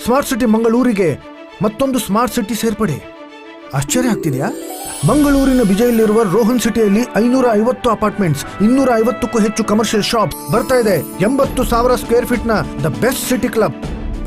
Smart city ಮಂಗಳೂರಿಗೆ ಮತ್ತೊಂದು smart city ಸೇರ್ಪಡೆ. ಆಶ್ಚರ್ಯ ಆಗ್ತಿದೆಯಾ? ಮಂಗಳೂರಿನ ಬಿಜೈಯಲ್ಲಿರುವ ರೋಹನ್ ಸಿಟಿಯಲ್ಲಿ 550 ಅಪಾರ್ಟ್ಮೆಂಟ್ಸ್, 250ಕ್ಕೂ ಹೆಚ್ಚು ಕಮರ್ಷಿಯಲ್ ಶಾಪ್ ಬರ್ತಾ ಇದೆ. 80,000 ಸ್ಕ್ವೇರ್ ಫೀಟ್ ನ the best city club.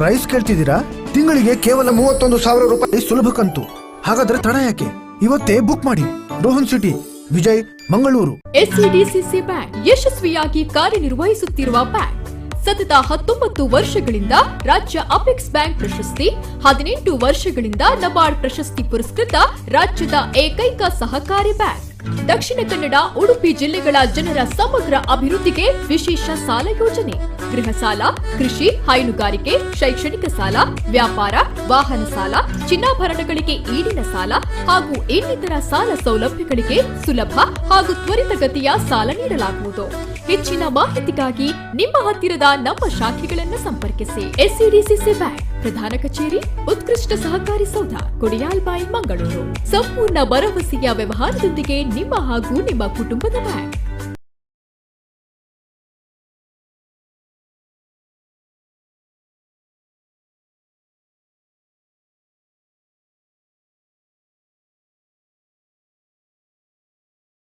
Price ಕೇಳ್ತಿದ್ದೀರಾ? ತಿಂಗಳಿಗೆ ಕೇವಲ ₹31,000 ಸುಲಭ ಕಂತು. ಹಾಗಾದ್ರೆ ತಡ ಯಾಕೆ? ಇವತ್ತೇ ಬುಕ್ ಮಾಡಿ. Rohan city, Vijay, Mangaluru. SCDCC bank ಯಶಸ್ವಿಯಾಗಿ ಕಾರ್ಯನಿರ್ವಹಿಸುತ್ತಿರುವ ಬ್ಯಾಂಕ್. ಸತತ 19 ವರ್ಷಗಳಿಂದ ರಾಜ್ಯ ಅಪೆಕ್ಸ್ ಬ್ಯಾಂಕ್ ಪ್ರಶಸ್ತಿ, 18 ವರ್ಷಗಳಿಂದ ನಬಾರ್ಡ್ ಪ್ರಶಸ್ತಿ ಪುರಸ್ಕೃತ ರಾಜ್ಯದ ಏಕೈಕ ಸಹಕಾರಿ ಬ್ಯಾಂಕ್. ದಕ್ಷಿಣ ಕನ್ನಡ, ಉಡುಪಿ ಜಿಲ್ಲೆಗಳ ಜನರ ಸಮಗ್ರ ಅಭಿವೃದ್ಧಿಗೆ ವಿಶೇಷ ಸಾಲ ಯೋಜನೆ. ಗೃಹ ಸಾಲ, ಕೃಷಿ, ಹೈನುಗಾರಿಕೆ, ಶೈಕ್ಷಣಿಕ ಸಾಲ, ವ್ಯಾಪಾರ, ವಾಹನ ಸಾಲ, ಚಿನ್ನಾಭರಣಗಳಿಗೆ ಈಡಿನ ಸಾಲ ಹಾಗೂ ಇನ್ನಿತರ ಸಾಲ ಸೌಲಭ್ಯಗಳಿಗೆ ಸುಲಭ ಹಾಗೂ ತ್ವರಿತಗತಿಯ ಸಾಲ ನೀಡಲಾಗುವುದು. ಹೆಚ್ಚಿನ ಮಾಹಿತಿಗಾಗಿ ನಿಮ್ಮ ಹತ್ತಿರದ ನಮ್ಮ ಶಾಖೆಗಳನ್ನು ಸಂಪರ್ಕಿಸಿ. ಎಸ್ಸಿಡಿಸಿಸಿ ಬ್ಯಾಂಕ್, ಪ್ರಧಾನ ಕಚೇರಿ, ಉತ್ಕೃಷ್ಟ ಸಹಕಾರಿ ಸೌಧ, ಕೊಡಿಯಾಲ್ಬೈಲ್, ಮಂಗಳೂರು. ಸಂಪೂರ್ಣ ಭರವಸೆಯ ವ್ಯವಹಾರದೊಂದಿಗೆ ನಿಮ್ಮ ಹಾಗೂ ನಿಮ್ಮ ಕುಟುಂಬದ ಬ್ಯಾಂಕ್.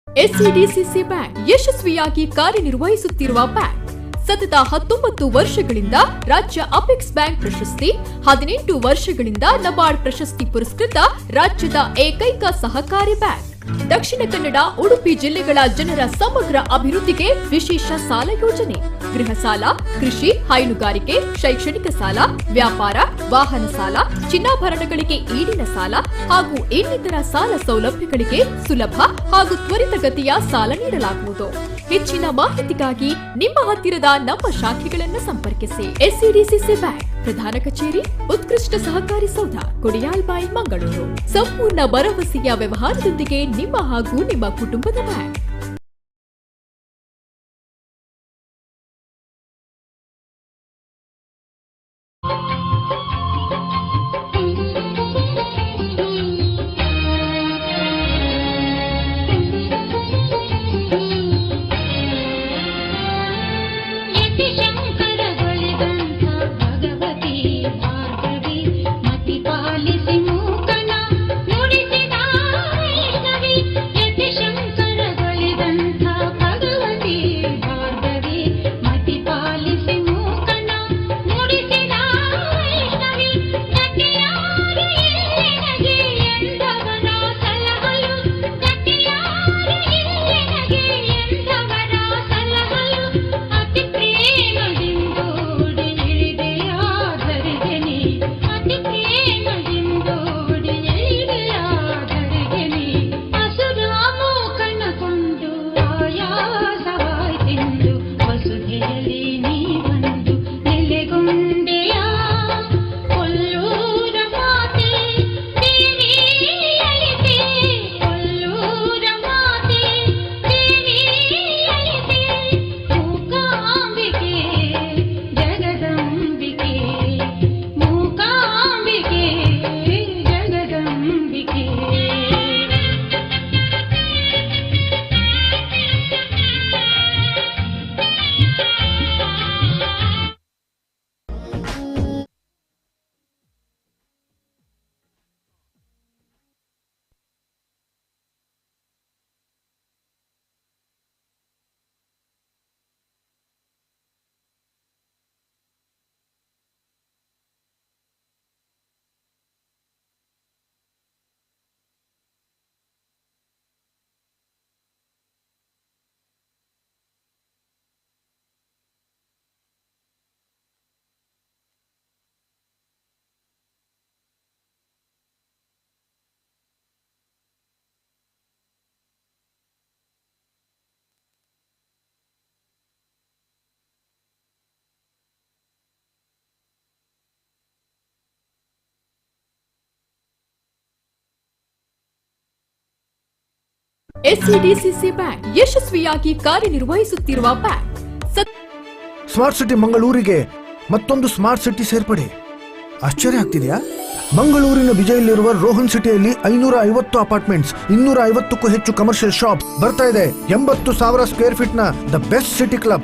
ಎಸ್ಸಿಡಿಸಿಸಿ ಬ್ಯಾಂಕ್ ಯಶಸ್ವಿಯಾಗಿ ಕಾರ್ಯನಿರ್ವಹಿಸುತ್ತಿರುವ ಬ್ಯಾಂಕ್. ಸತತ 19 ವರ್ಷಗಳಿಂದ ರಾಜ್ಯ ಅಪೆಕ್ಸ್ ಬ್ಯಾಂಕ್ ಪ್ರಶಸ್ತಿ, 18 ವರ್ಷಗಳಿಂದ ನಬಾರ್ಡ್ ಪ್ರಶಸ್ತಿ ಪುರಸ್ಕೃತ ರಾಜ್ಯದ ಏಕೈಕ ಸಹಕಾರಿ ಬ್ಯಾಂಕ್. ದಕ್ಷಿಣ ಕನ್ನಡ, ಉಡುಪಿ ಜಿಲ್ಲೆಗಳ ಜನರ ಸಮಗ್ರ ಅಭಿವೃದ್ಧಿಗೆ ವಿಶೇಷ ಸಾಲ ಯೋಜನೆ. ಗೃಹ ಸಾಲ, ಕೃಷಿ, ಹೈನುಗಾರಿಕೆ, ಶೈಕ್ಷಣಿಕ ಸಾಲ, ವ್ಯಾಪಾರ, ವಾಹನ ಸಾಲ, ಚಿನ್ನಾಭರಣಗಳಿಗೆ ಈಡಿನ ಸಾಲ ಹಾಗೂ ಇನ್ನಿತರ ಸಾಲ ಸೌಲಭ್ಯಗಳಿಗೆ ಸುಲಭ ಹಾಗೂ ತ್ವರಿತಗತಿಯ ಸಾಲ ನೀಡಲಾಗುವುದು. ಹೆಚ್ಚಿನ ಮಾಹಿತಿಗಾಗಿ ನಿಮ್ಮ ಹತ್ತಿರದ ನಮ್ಮ ಶಾಖೆಗಳನ್ನು ಸಂಪರ್ಕಿಸಿ. ಎಸ್ಸಿಡಿಸಿಸಿ ಬ್ಯಾಂಕ್, ಪ್ರಧಾನ ಕಚೇರಿ, ಉತ್ಕೃಷ್ಟ ಸಹಕಾರಿ ಸೌಧ, ಕೊಡಿಯಾಲ್ಬೈಲ್, ಮಂಗಳೂರು. ಸಂಪೂರ್ಣ ಭರವಸೆಯ ವ್ಯವಹಾರದೊಂದಿಗೆ ನಿಮ್ಮ ಹಾಗೂ ನಿಮ್ಮ ಕುಟುಂಬದ ಬ್ಯಾಂಕ್. ಯತಿ ಶಂಕರಗೊಳಿದಂಥ ಭಗವತಿ ಭಾರ್ಗವಿ, ಮತಿ ಪಾಲಿಸಿ ಮೂಕನ ನುಡಿಸಿದ ವೈಷ್ಣವಿ. ಯತಿ ಶಂಕರಗೊಳಿದಂಥ ಭಗವತಿ ಭಾರ್ಗವಿ, ಮತಿ ಪಾಲಿಸಿ ಮೂಕನ ನುಡಿಸಿದ ವೈಷ್ಣವಿ. ಗತಿಯಾರು ಇಲ್ಲೆನಗೆ ಎಂದವನ ಸಲಹಲು, ಗತಿಯಾರು ಇಲ್ಲೆನಗೆ ಎಂದವನ ಸಲಹಲು, ಅತಿ ಪ್ರೇಮದಿಂದೋಡಿ ಇಳಿದೆಯಾದರಿಗೆ ನೀ, ಅತಿ ಪ್ರೇಮದಿಂದೋಡಿ ಇಳಿದೆಯಾದರಿಗೆ ನೀ, ಅಸುರ ಮೂಕನ ಕೊಂದು ಆಯಾಸವಾಯ್ತೆಂದು ವಸುಧೆಯಲ್ಲಿ ನೀ ಬಂದು ನೆಲೆಗೊಂಡೆಯ. ಕೊಲ್ಲೂರ ಮಾತೆ ದೇವಿ ಲಲಿತೆ, ಕೊಲ್ಲೂರ ಮಾತೆ ದೇವಿ ಲಲಿತೆ, ಮೂಕಾಂಬಿಕೆ ಜಗದಂಬಿಕೆ, ಮೂಕಾಂಬಿಕೆ ಜಗದಂಬಿಕೆ. ಎಸ್ಸಿಡಿಸಿಸಿ ಬ್ಯಾಂಕ್ ಯಶಸ್ವಿಯಾಗಿ ಕಾರ್ಯನಿರ್ವಹಿಸುತ್ತಿರುವ ಬ್ಯಾಂಕ್. ಸ್ಮಾರ್ಟ್ ಸಿಟಿ ಮಂಗಳೂರಿಗೆ ಮತ್ತೊಂದು ಸ್ಮಾರ್ಟ್ ಸಿಟಿ ಸೇರ್ಪಡೆ. ಆಶ್ಚರ್ಯ ಆಗ್ತಿದೆಯಾ? ಮಂಗಳೂರಿನ ಬಿಜೈಯಲ್ಲಿರುವ ರೋಹನ್ ಸಿಟಿಯಲ್ಲಿ 550 ಅಪಾರ್ಟ್ಮೆಂಟ್ಸ್, 250ಕ್ಕೂ ಹೆಚ್ಚು ಕಮರ್ಷಿಯಲ್ ಶಾಪ್ ಬರ್ತಾ ಇದೆ. 80,000 ಸ್ಕ್ವೇರ್ ಫೀಟ್ ನ the best city club.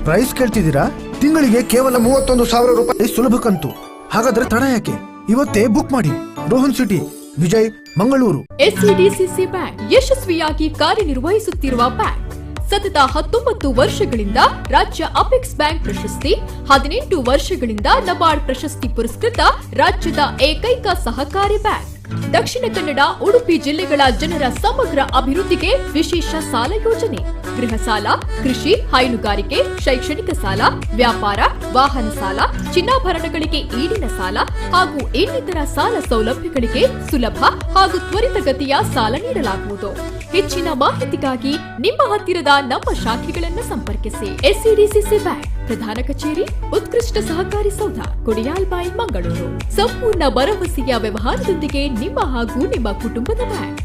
Price ಕೇಳ್ತಿದ್ದೀರಾ? ತಿಂಗಳಿಗೆ ಕೇವಲ ₹31,000 ಸುಲಭ ಕಂತು. ಹಾಗಾದ್ರೆ ತಡ ಯಾಕೆ? ಇವತ್ತೇ ಬುಕ್ ಮಾಡಿ. Rohan city, Vijay, Mangaluru. SCDCC bank ಯಶಸ್ವಿಯಾಗಿ ಕಾರ್ಯನಿರ್ವಹಿಸುತ್ತಿರುವ ಬ್ಯಾಂಕ್. ಸತತ 19 ವರ್ಷಗಳಿಂದ ರಾಜ್ಯ ಅಪೆಕ್ಸ್ ಬ್ಯಾಂಕ್ ಪ್ರಶಸ್ತಿ, 18 ವರ್ಷಗಳಿಂದ ನಬಾರ್ಡ್ ಪ್ರಶಸ್ತಿ ಪುರಸ್ಕೃತ ರಾಜ್ಯದ ಏಕೈಕ ಸಹಕಾರಿ ಬ್ಯಾಂಕ್. ದಕ್ಷಿಣ ಕನ್ನಡ, ಉಡುಪಿ ಜಿಲ್ಲೆಗಳ ಜನರ ಸಮಗ್ರ ಅಭಿವೃದ್ಧಿಗೆ ವಿಶೇಷ ಸಾಲ ಯೋಜನೆ. ಗೃಹ ಸಾಲ, ಕೃಷಿ, ಹೈನುಗಾರಿಕೆ, ಶೈಕ್ಷಣಿಕ ಸಾಲ, ವ್ಯಾಪಾರ, ವಾಹನ ಸಾಲ, ಚಿನ್ನಾಭರಣಗಳಿಗೆ ಈಡಿನ ಸಾಲ ಹಾಗೂ ಇನ್ನಿತರ ಸಾಲ ಸೌಲಭ್ಯಗಳಿಗೆ ಸುಲಭ ಹಾಗೂ ತ್ವರಿತಗತಿಯ ಸಾಲ ನೀಡಲಾಗುವುದು. ಹೆಚ್ಚಿನ ಮಾಹಿತಿಗಾಗಿ ನಿಮ್ಮ ಹತ್ತಿರದ ನಮ್ಮ ಶಾಖೆಗಳನ್ನು ಸಂಪರ್ಕಿಸಿ. ಎಸ್ಸಿಡಿಸಿಸಿ ಬ್ಯಾಂಕ್, ಪ್ರಧಾನ ಕಚೇರಿ, ಉತ್ಕೃಷ್ಟ ಸಹಕಾರಿ ಸೌಧ, ಕೊಡಿಯಾಲ್ಬೈಲ್, ಮಂಗಳೂರು. ಸಂಪೂರ್ಣ ಭರವಸೆಯ ವ್ಯವಹಾರದೊಂದಿಗೆ ನಿಮ್ಮ ಹಾಗೂ ನಿಮ್ಮ ಕುಟುಂಬದ ಬ್ಯಾಂಕ್.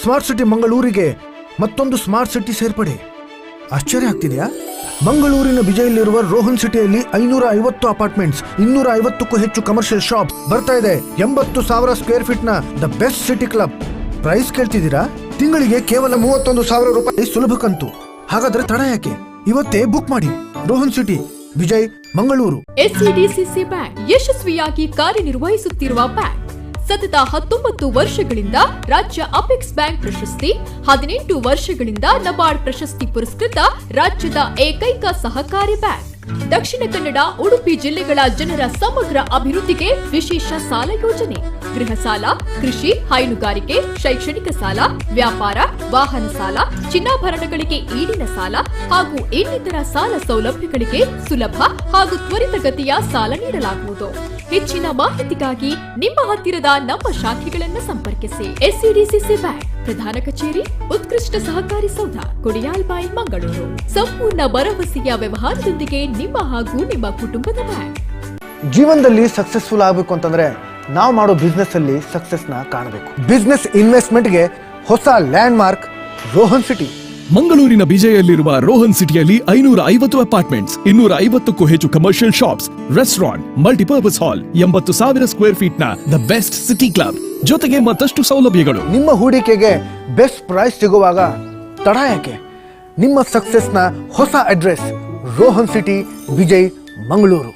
ಸ್ಮಾರ್ಟ್ ಸಿಟಿ ಮಂಗಳೂರಿಗೆ ಮತ್ತೊಂದು ಸ್ಮಾರ್ಟ್ ಸಿಟಿ ಸೇರ್ಪಡೆ. ಆಶ್ಚರ್ಯ ಆಗ್ತಿದೆಯಾ? ಮಂಗಳೂರಿನ ಬಿಜೈಯಲ್ಲಿರುವ ರೋಹನ್ ಸಿಟಿಯಲ್ಲಿ 550 ಅಪಾರ್ಟ್ಮೆಂಟ್ಸ್, 250ಕ್ಕೂ ಹೆಚ್ಚು ಕಮರ್ಷಿಯಲ್ ಶಾಪ್ ಬರ್ತಾ ಇದೆ. 80,000 ಸ್ಕ್ವೇರ್ ಫೀಟ್ ನ the best city club. Price ಕೇಳ್ತಿದ್ದೀರಾ? ತಿಂಗಳಿಗೆ ಕೇವಲ 31,000 ರೂಪಾಯಿ ಸುಲಭ ಕಂತು. ಹಾಗಾದ್ರೆ ತಡ ಯಾಕೆ? ಇವತ್ತೇ ಬುಕ್ ಮಾಡಿ. Rohan city, Vijay, Mangaluru. SCDCC bank ಯಶಸ್ವಿಯಾಗಿ ಕಾರ್ಯನಿರ್ವಹಿಸುತ್ತಿರುವ ಬ್ಯಾಂಕ್. ಸತತ 19 ವರ್ಷಗಳಿಂದ ರಾಜ್ಯ ಅಪೆಕ್ಸ್ ಬ್ಯಾಂಕ್ ಪ್ರಶಸ್ತಿ, 18 ವರ್ಷಗಳಿಂದ ನಬಾರ್ಡ್ ಪ್ರಶಸ್ತಿ ಪುರಸ್ಕೃತ ರಾಜ್ಯದ ಏಕೈಕ ಸಹಕಾರಿ ಬ್ಯಾಂಕ್. ದಕ್ಷಿಣ ಕನ್ನಡ, ಉಡುಪಿ ಜಿಲ್ಲೆಗಳ ಜನರ ಸಮಗ್ರ ಅಭಿವೃದ್ಧಿಗೆ ವಿಶೇಷ ಸಾಲ ಯೋಜನೆ. ಗೃಹ ಸಾಲ, ಕೃಷಿ, ಹೈನುಗಾರಿಕೆ, ಶೈಕ್ಷಣಿಕ ಸಾಲ, ವ್ಯಾಪಾರ, ವಾಹನ ಸಾಲ, ಚಿನ್ನಾಭರಣಗಳಿಗೆ ಈಡಿನ ಸಾಲ ಹಾಗೂ ಇನ್ನಿತರ ಸಾಲ ಸೌಲಭ್ಯಗಳಿಗೆ ಸುಲಭ ಹಾಗೂ ತ್ವರಿತಗತಿಯ ಸಾಲ ನೀಡಲಾಗುವುದು. ಹೆಚ್ಚಿನ ಮಾಹಿತಿಗಾಗಿ ನಿಮ್ಮ ಹತ್ತಿರದ ನಮ್ಮ ಶಾಖೆಗಳನ್ನು ಸಂಪರ್ಕಿಸಿ. ಎಸ್ಸಿಡಿಸಿಸಿ ಬ್ಯಾಂಕ್, ಪ್ರಧಾನ ಕಚೇರಿ, ಉತ್ಕೃಷ್ಟ ಸಹಕಾರಿ ಸೌಧ, ಕೊಡಿಯಾಲ್ಬೈಲ್, ಮಂಗಳೂರು. ಸಂಪೂರ್ಣ ಭರವಸೆಯ ವ್ಯವಹಾರದೊಂದಿಗೆ ನಿಮ್ಮ ಹಾಗೂ ನಿಮ್ಮ ಕುಟುಂಬದ ಬ್ಯಾಂಕ್. ಜೀವನದಲ್ಲಿ ಸಕ್ಸಸ್ಫುಲ್ ಆಗಬೇಕು ಅಂತಂದ್ರೆ ನಾವು ಮಾಡೋ ಬಿಸ್ನೆಸ್ ಅಲ್ಲಿ ಸಕ್ಸಸ್ನ ಕಾಣಬೇಕು. ಬಿಸ್ನೆಸ್ ಇನ್ವೆಸ್ಟ್ಮೆಂಟ್ಗೆ ಹೊಸ ಲ್ಯಾಂಡ್ ಮಾರ್ಕ್ ರೋಹನ್ ಸಿಟಿ. ಮಂಗಳೂರಿನ ಬಿಜೈಯಲ್ಲಿರುವ ರೋಹನ್ ಸಿಟಿಯಲ್ಲಿ 550 ಅಪಾರ್ಟ್ಮೆಂಟ್ಸ್, 250ಕ್ಕೂ ಹೆಚ್ಚು commercial shops, restaurant, multipurpose hall, 80,000 square feet ನ the best city club ಜೊತೆಗೆ ಮತ್ತಷ್ಟು ಸೌಲಭ್ಯಗಳು. ನಿಮ್ಮ ಹೂಡಿಕೆಗೆ ಬೆಸ್ಟ್ ಪ್ರೈಸ್ ಸಿಗುವಾಗ ತಡ ಯಾಕೆ? ನಿಮ್ಮ ಸಕ್ಸಸ್ನ ಹೊಸ ಅಡ್ರೆಸ್ ರೋಹನ್ ಸಿಟಿ, ವಿಜಯ್, ಮಂಗಳೂರು.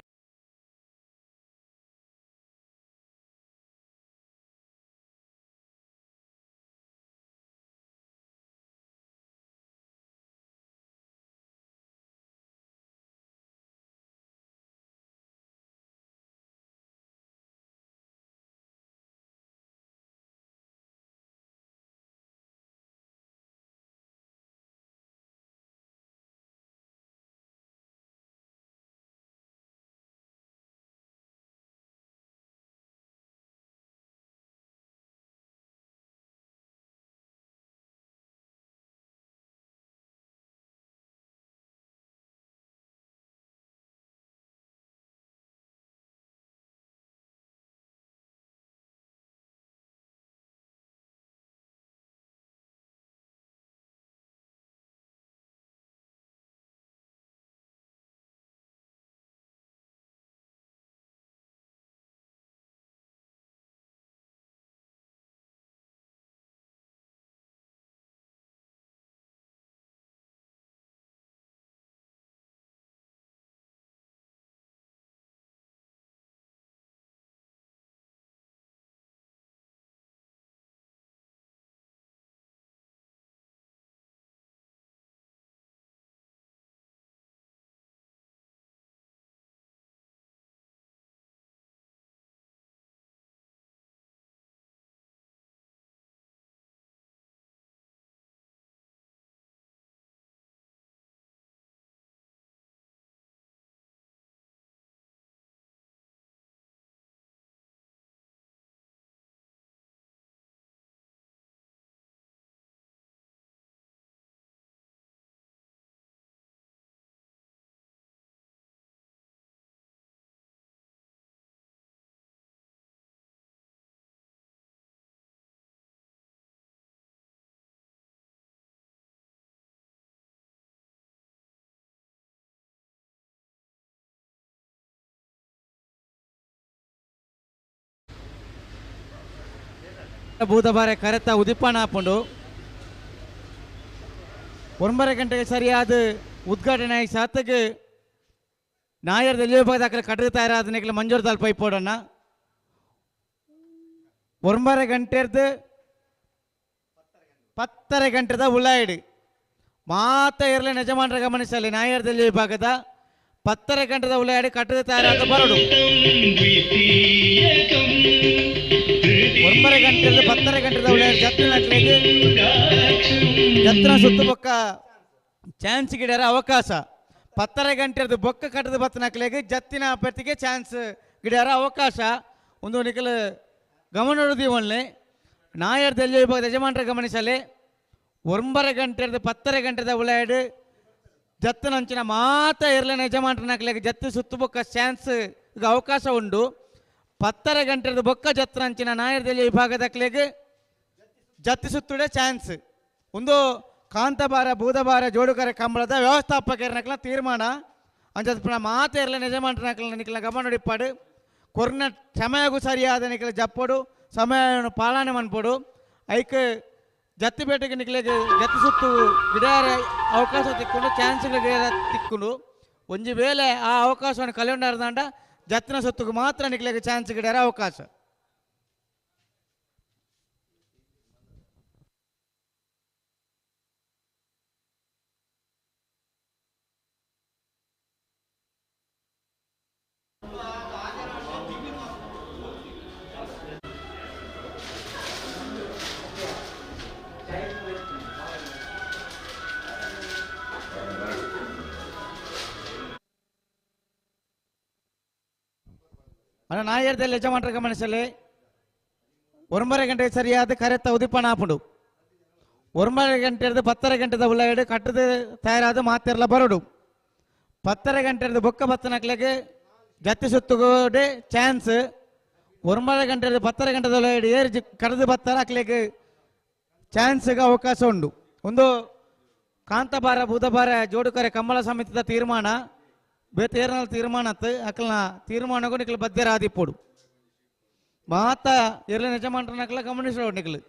ಬೂದಬಾರೆ ಕರೆತ ಉದಿಪಾನ ಆಪುಂಡು. 9 ಗಂಟೆಗೆ ಸರಿಯಾದ ಉದ್ಘಾಟನೆ ಸಾತಕ್ಕೆ ನಾಯರ್ ದೆಲ್ಲಿಯ ಕಟ್ಟದ ತಯಾರಾದ ನಿಖಿಲ ಮಂಜೂರು ತಾಲ್ ಪೈಪೋಡಣ್ಣ. 9 ಗಂಟೆರ್ದು 10:30 ಗಂಟೆದ ಉಳ್ಳಾಯಿಡು ಮಾತ ಇರಲಿ ಯಜಮಾನರ ಗಮನಿಸಲಿ. ನಾಯರ್ ದೆಲ್ಲಿ ವಿಭಾಗದ 10:30 ಗಂಟೆದ ಉಳ್ಳಾಯಿಡು ಕಟ್ಟದ ತಯಾರಾದ ಬರಡು. 9 ಗಂಟೆದ 10:30 ಗಂಟೆದ ಉಳ್ಳಾಯಿಡು ಜತ್ತಿನ ಜತ್ತಿನ ಸುತ್ತುಪಕ್ಕ ಚಾನ್ಸ್ ಗಿಡರ ಅವಕಾಶ. 10:30 ಗಂಟೆದು ಬೊಕ್ಕ ಕಟ್ಟದ ಬತ್ತನಕ್ಲೆಗ್ ಜತ್ತಿನ ಅಭ್ಯರ್ಥಿಗೆ ಚಾನ್ಸ್ ಗಿಡರ ಅವಕಾಶ. ಒಂದು ನಿಖಲ ಗಮನ ಒಳ್ಳೆ ನಾಯರ್ ದೆಲ್ಲಿ ವಿಭಾಗದ ಯಜಮಾನರ ಗಮನಿಸಲಿ. 9 ಗಂಟೆದು 10:30 ಗಂಟೆದ ಉಳ್ಳಾಯಿಡು ಜತ್ತನಂಚಿನ ಮಾತ ಇರಲಿನ ಯಜಮಾನರನಾಕ್ಲೆಗ್ ಜತ್ತಿ ಸುತ್ತುಬೊಕ್ಕ ಚಾನ್ಸ್ ಅವಕಾಶ ಉಂಡು. 10:30 ಗಂಟೆದು ಬೊಕ್ಕ ಜತ್ತನಂಚಿನ ನಾಯರ್ ದೆಲ್ಲಿ ವಿಭಾಗದಕ್ಲೆಗ್ ಜತ್ತಿ ಸುತ್ತುಡೆ ಚಾನ್ಸ್. ಒಂದು ಕಾಂತಬಾರ ಬೂದಬಾರ ಜೋಡುಕರೆ ಕಂಬಳದ ವ್ಯವಸ್ಥಾಪಕರನಕ್ಲ ತೀರ್ಮಾನ ಅಂಚ ಮಾತ ಇರಲಿನ ಯಜಮಾನರನಾಕ್ಲ ನಿಖಲ ಗಮನ ಹೊಡಿಪಾಡು. ಕೊರ್ನ ಸಮಯಗೂ ಸರಿಯಾದ ನಿಖಲ ಜಪ್ಪೋಡು, ಸಮಯವನ್ನು ಪಾಲನೆ ಮನ್ಪೋಡು. ಐಕ್ ಜತ್ತಿ ಬೇಟೆಗೆ ನಿಖಲೆಗೆ ಜತ್ತಿ ಸುತ್ತು ಗಿಡಾರ ಅವಕಾಶ ತಿಕ್ಕೊಂಡು ಚಾನ್ಸ್ಗಳ ಗಿಡಾರ ತಿಕ್ಕೊಂಡು ಒಂಜಿ ವೇಳೆ ಆ ಅವಕಾಶವನ್ನು ಕಲೆಗೊಂಡಾರ್ದಾಂಡ ಜತ್ತಿನ ಸುತ್ತುಗೆ ಮಾತ್ರ ನಿಖಲೆಗೆ ಚಾನ್ಸ್ ಗಿಡಾರ ಅವಕಾಶ. ಅಣ್ಣ ನಾಯರ್ದಲ್ಲಿ ಯಜಮಾನರ ಗಮನಿಸಲಿ. 9 ಗಂಟೆಗೆ ಸರಿಯಾದ ಕರೆತ ಉದಿಪಾನ ಆಪುಂಡು. 9 ಗಂಟೆರ್ದು 10:30 ಗಂಟೆದ ಉಳ್ಳಾಯಿಡು ಕಟ್ಟದ ತಯಾರಾದ ಮಾತೆರ್ಲ ಬರಡು. 10:30 ಗಂಟೆರ್ದು ಬೊಕ್ಕ ಬತ್ತನಕ್ಲೆಗ್ ಜತ್ತಿ ಸುತ್ತುಗೋಡೆ ಚಾನ್ಸ್. 9 ಗಂಟೆರ್ದು 10:30 ಗಂಟೆದ ಉಳ್ಳಾಯಿಡು ಏರು ಕಡದು ಬತ್ತರ ಅಕ್ಲೆಗ್ ಚಾನ್ಸ್ಗೆ ಅವಕಾಶ ಉಂಡು. ಒಂದು ಕಾಂತಬಾರ ಬೂದಬಾರ ಜೋಡುಕರೆ ಕಂಬಳ ಸಮಿತಿದ ತೀರ್ಮಾನ ಬೇತೇರ್ನ ತೀರ್ಮಾನ ಅಕ್ಕಲ್ನ ತೀರ್ಮಾನಗೂ ನಿಖಲು ಬದ್ಧರಾದಿಪ್ಪೋಡು. ಮಾತ ಇರಲಿ ಯಜಮಾನರನಕ್ಲ ಗಮನಿಸೋಡು ನಿಖಲು.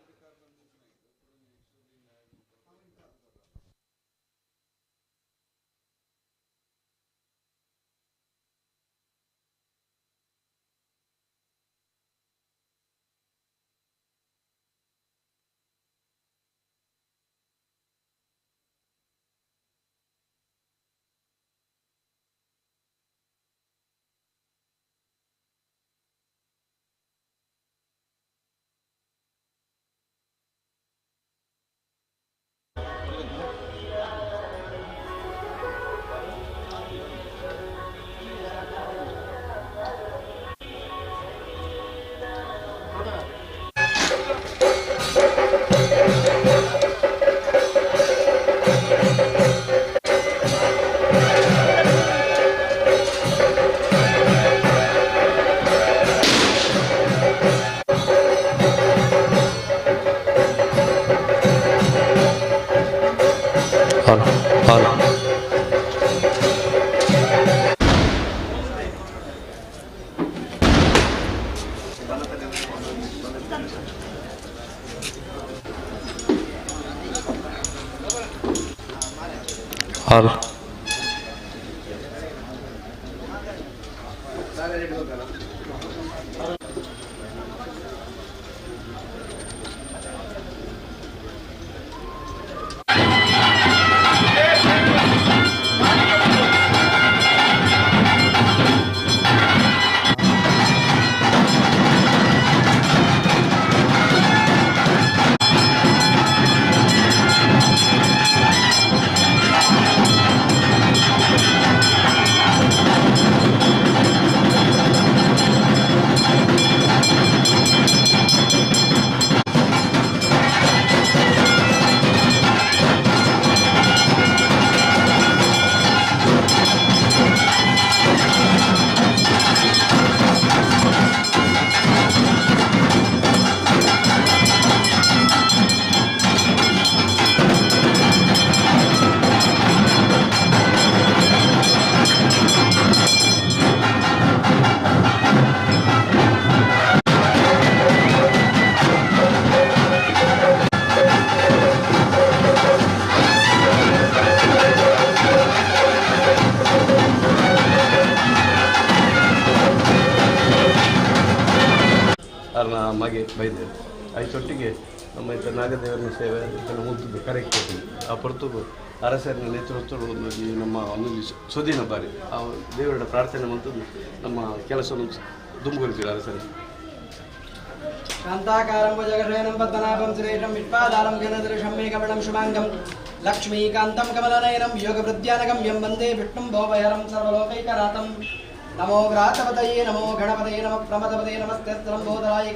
ಬೈದೆ ಐತೊಟ್ಟಿಗೆ ನಮ್ಮ ಇತ್ತ ನಾಗದೇವರನ ಸೇವೆ ಇದೆಲ್ಲ ಮುದ್ದು ಕರೆಕ್ಟ್ ಆ ಪೊರ್ತುಗು ಅರಸರಿನ ನೇತೃತ್ವದ ಒಂದು ಈ ನಮ್ಮ ಒಂದೊಂದು ಸುದಿನ ಬಾರಿ ಆ ದೇವರ ಪ್ರಾರ್ಥನೆ ಮತ್ತು ನಮ್ಮ ಕೆಲಸವನ್ನು ದುಂಬುಗೊಳಿಸಿದ ಅರಸರು. ಶಾಂತಾಕಾರಂ ಭುಜಗಶಯನಂ ಪದ್ಮನಾಭಂ ಸುರೇಶಂ ವಿಶ್ವಾಧಾರಂ ಘನದೃಶಂ ಮೇಘವಣಂ ಶುಭಾಂಗಂ ಲಕ್ಷ್ಮೀಕಾಂತಂ ಕಮಲನಯನಂ ಯೋಗವೃದ್ಧ್ಯಾನಗಮ್ಯಂ ವಂದೇ ವಿಷ್ಣುಂ ಭೋವಹರಂ ಸರ್ವಲೋಕೈಕನಾಥಂ. ನಮೋ ವ್ರಾತಪತಯೇ ನಮೋ ಗಣಪತಯೇ ನಮಃ ಪ್ರಮದಪತಯೇ ನಮಸ್ತೆ ಸ್ತಂಭೋದರಾಯ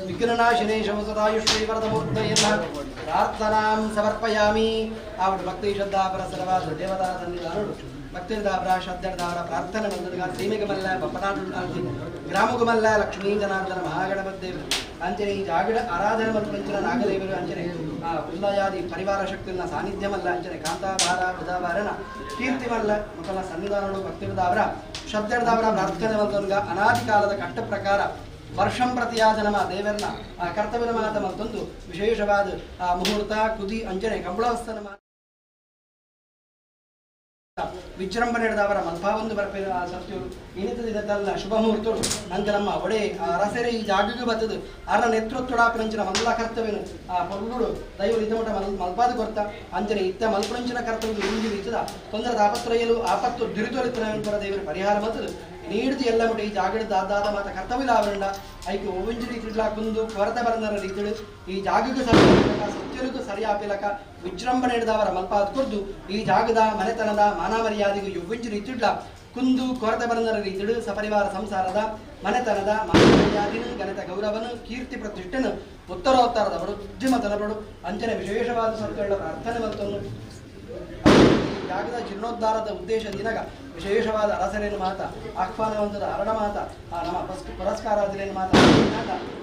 ವಿಘ್ನನಾಶಿನೇ ಶಮಸದಾಯುಶ್ರೀವರದಮೂರ್ತಯೇ ನಮಃ. ಪ್ರಾರ್ಥನಾಂ ಸಮರ್ಪಯಾಮಿ. ಆವಡು ಭಕ್ತಿ ಶ್ರದ್ಧಾ ಪರಸರವಾದ ದೇವತಾ ಸನ್ನಿಧಾನುಡು ಭಕ್ತಿರ್ದಾವರ ಶ್ರದ್ಧರ್ದಾವರ ಪ್ರಾರ್ಥನೆ ಬಂದದ ಸೀಮೆಗಮಲ್ಲ ಬಪ್ಪನಾಡು ಗ್ರಾಮಗುಮಲ್ಲ ಲಕ್ಷ್ಮೀ ಜನಾರ್ದನ ಮಹಾಗಣಪತಿ ದೇವರು ಅಂಚನೆ ಈ ಜಾಗಡ ಆರಾಧನೆ ಮಲ್ಪಂಚಿನ ನಾಗದೇವರು ಅಂಚನೆ ಆ ಉಲ್ಲಯಾದಿ ಪರಿವಾರ ಶಕ್ತಿನ ಸಾನ್ನಿಧ್ಯವಲ್ಲ ಅಂಚನೆ ಕಾಂತಾಭಾರ ಬುಧಾಭಾರನ ಕೀರ್ತಿಮಲ್ಲ ಮುಖಲ ಸನ್ನಿಧಾನಗಳು ಭಕ್ತಿರ್ದಾವರ ಶ್ರದ್ಧರ್ದಾವರ ಪ್ರಾರ್ಥನೆ ಬಂದವನ್ಗ ಅನಾದಿ ಕಾಲದ ಕಟ್ಟ ಪ್ರಕಾರ ವರ್ಷಂ ಪ್ರತಿಯಾದ ನಮ್ಮ ದೇವರನ್ನ ಆ ಕರ್ತವ್ಯನ ಮಾತ ಮತ್ತೊಂದು ವಿಶೇಷವಾದ ಆ ಮುಹೂರ್ತ ಕುದಿ ಅಂಜನೆ ಕಂಬಳವಸ್ಥನ ವಿಜೃಂಭಣೆ ಹಿಡಿದವರ ಮಲ್ಪಾವೊಂದು ಬರ್ಪೇರು ಆ ಸತ್ಯರು ಇನಿತ ದಿನದಲ್ಲ ಶುಭ ಮುಹೂರ್ತರು ನಂಗೆ ನಮ್ಮ ಒಡೆ ಆ ಅರಸರೆ ಈ ಜಾಗಕ್ಕೆ ಬತ್ತದು ಅರ ನೇತೃತ್ವಡಾಪಿನಂಚಿನ ಮಲ್ಲ ಕರ್ತವ್ಯನು ಆ ಪೊರ್ಲುಡು ದೈವ ಇದ್ದಮಟ ಮಲ್ ಮಲ್ಪಾದ ಕೊರ್ತ ಅಂಚನೆ ಇತ್ತ ಮಲ್ಪುರಂಚಿನ ಕರ್ತವ್ಯದ ಉಳಿದು ಇತ್ತದ ತೊಂದರೆ ತಾಪತ್ರಯಲು ಆಪತ್ತು ದುರಿತೊಲಿತನ ದೇವರು ಪರಿಹಾರ ಮತ್ತದು ನೀಡಿದು ಎಲ್ಲ ಮುಟ ಈ ಜಾಗದ ದಾದಾದ ಮಾತ ಕರ್ತವ್ಯ ಆವರಣ ಐಕೆ ಒವ್ವಂಜಿ ರೀತಿಡ್ಲಾ ಕುಂದು ಕೊರತೆ ಬರಂದರ ರೀತಿಡು ಈ ಜಾಗಕ್ಕೆ ಸರಿ ಸತ್ಯರಿಗೂ ಸರಿ ಆಪಿಲಕ ವಿಜೃಂಭಣೆ ಹಿಡಿದವರ ಮಲ್ಪಾದ ಕುರ್ದು ಈ ಜಾಗದ ಮನೆತನದ ಮಾನ ಮರ್ಯಾದೆಗೂ ಯವ್ವಂಜಿ ರೀತಿಡ್ಲ ಕುಂದು ಕೊರತೆ ಬರಂದರ ರೀತಿಡು ಸಪರಿವಾರ ಸಂಸಾರದ ಮನೆತನದ ಮಾನ ಮರ್ಯಾದಿನು ಘನತ ಗೌರವನು ಕೀರ್ತಿ ಪ್ರತಿಷ್ಠೆನು ಉತ್ತರೋತ್ತರದ ವೃದ್ಧಿಮತನಪಡು ಅಂಚನೆ ವಿಶೇಷವಾದ ಸತ್ಯಗಳ ಪ್ರಾರ್ಥನೆ ಮತ್ತೊಂದು ಜಾಗದ ಜೀರ್ಣೋದ್ಧಾರದ ಉದ್ದೇಶ ದಿನಗ ವಿಶೇಷವಾದ ಅರಸರೇನು ಮಾತ ಆಹ್ವಾನವಂತದ ಅರಣ ಮಾತ ಆ ನಮ್ಮ ಪುರಸ್ಕಾರಾದಿರೇನು ಮಾತ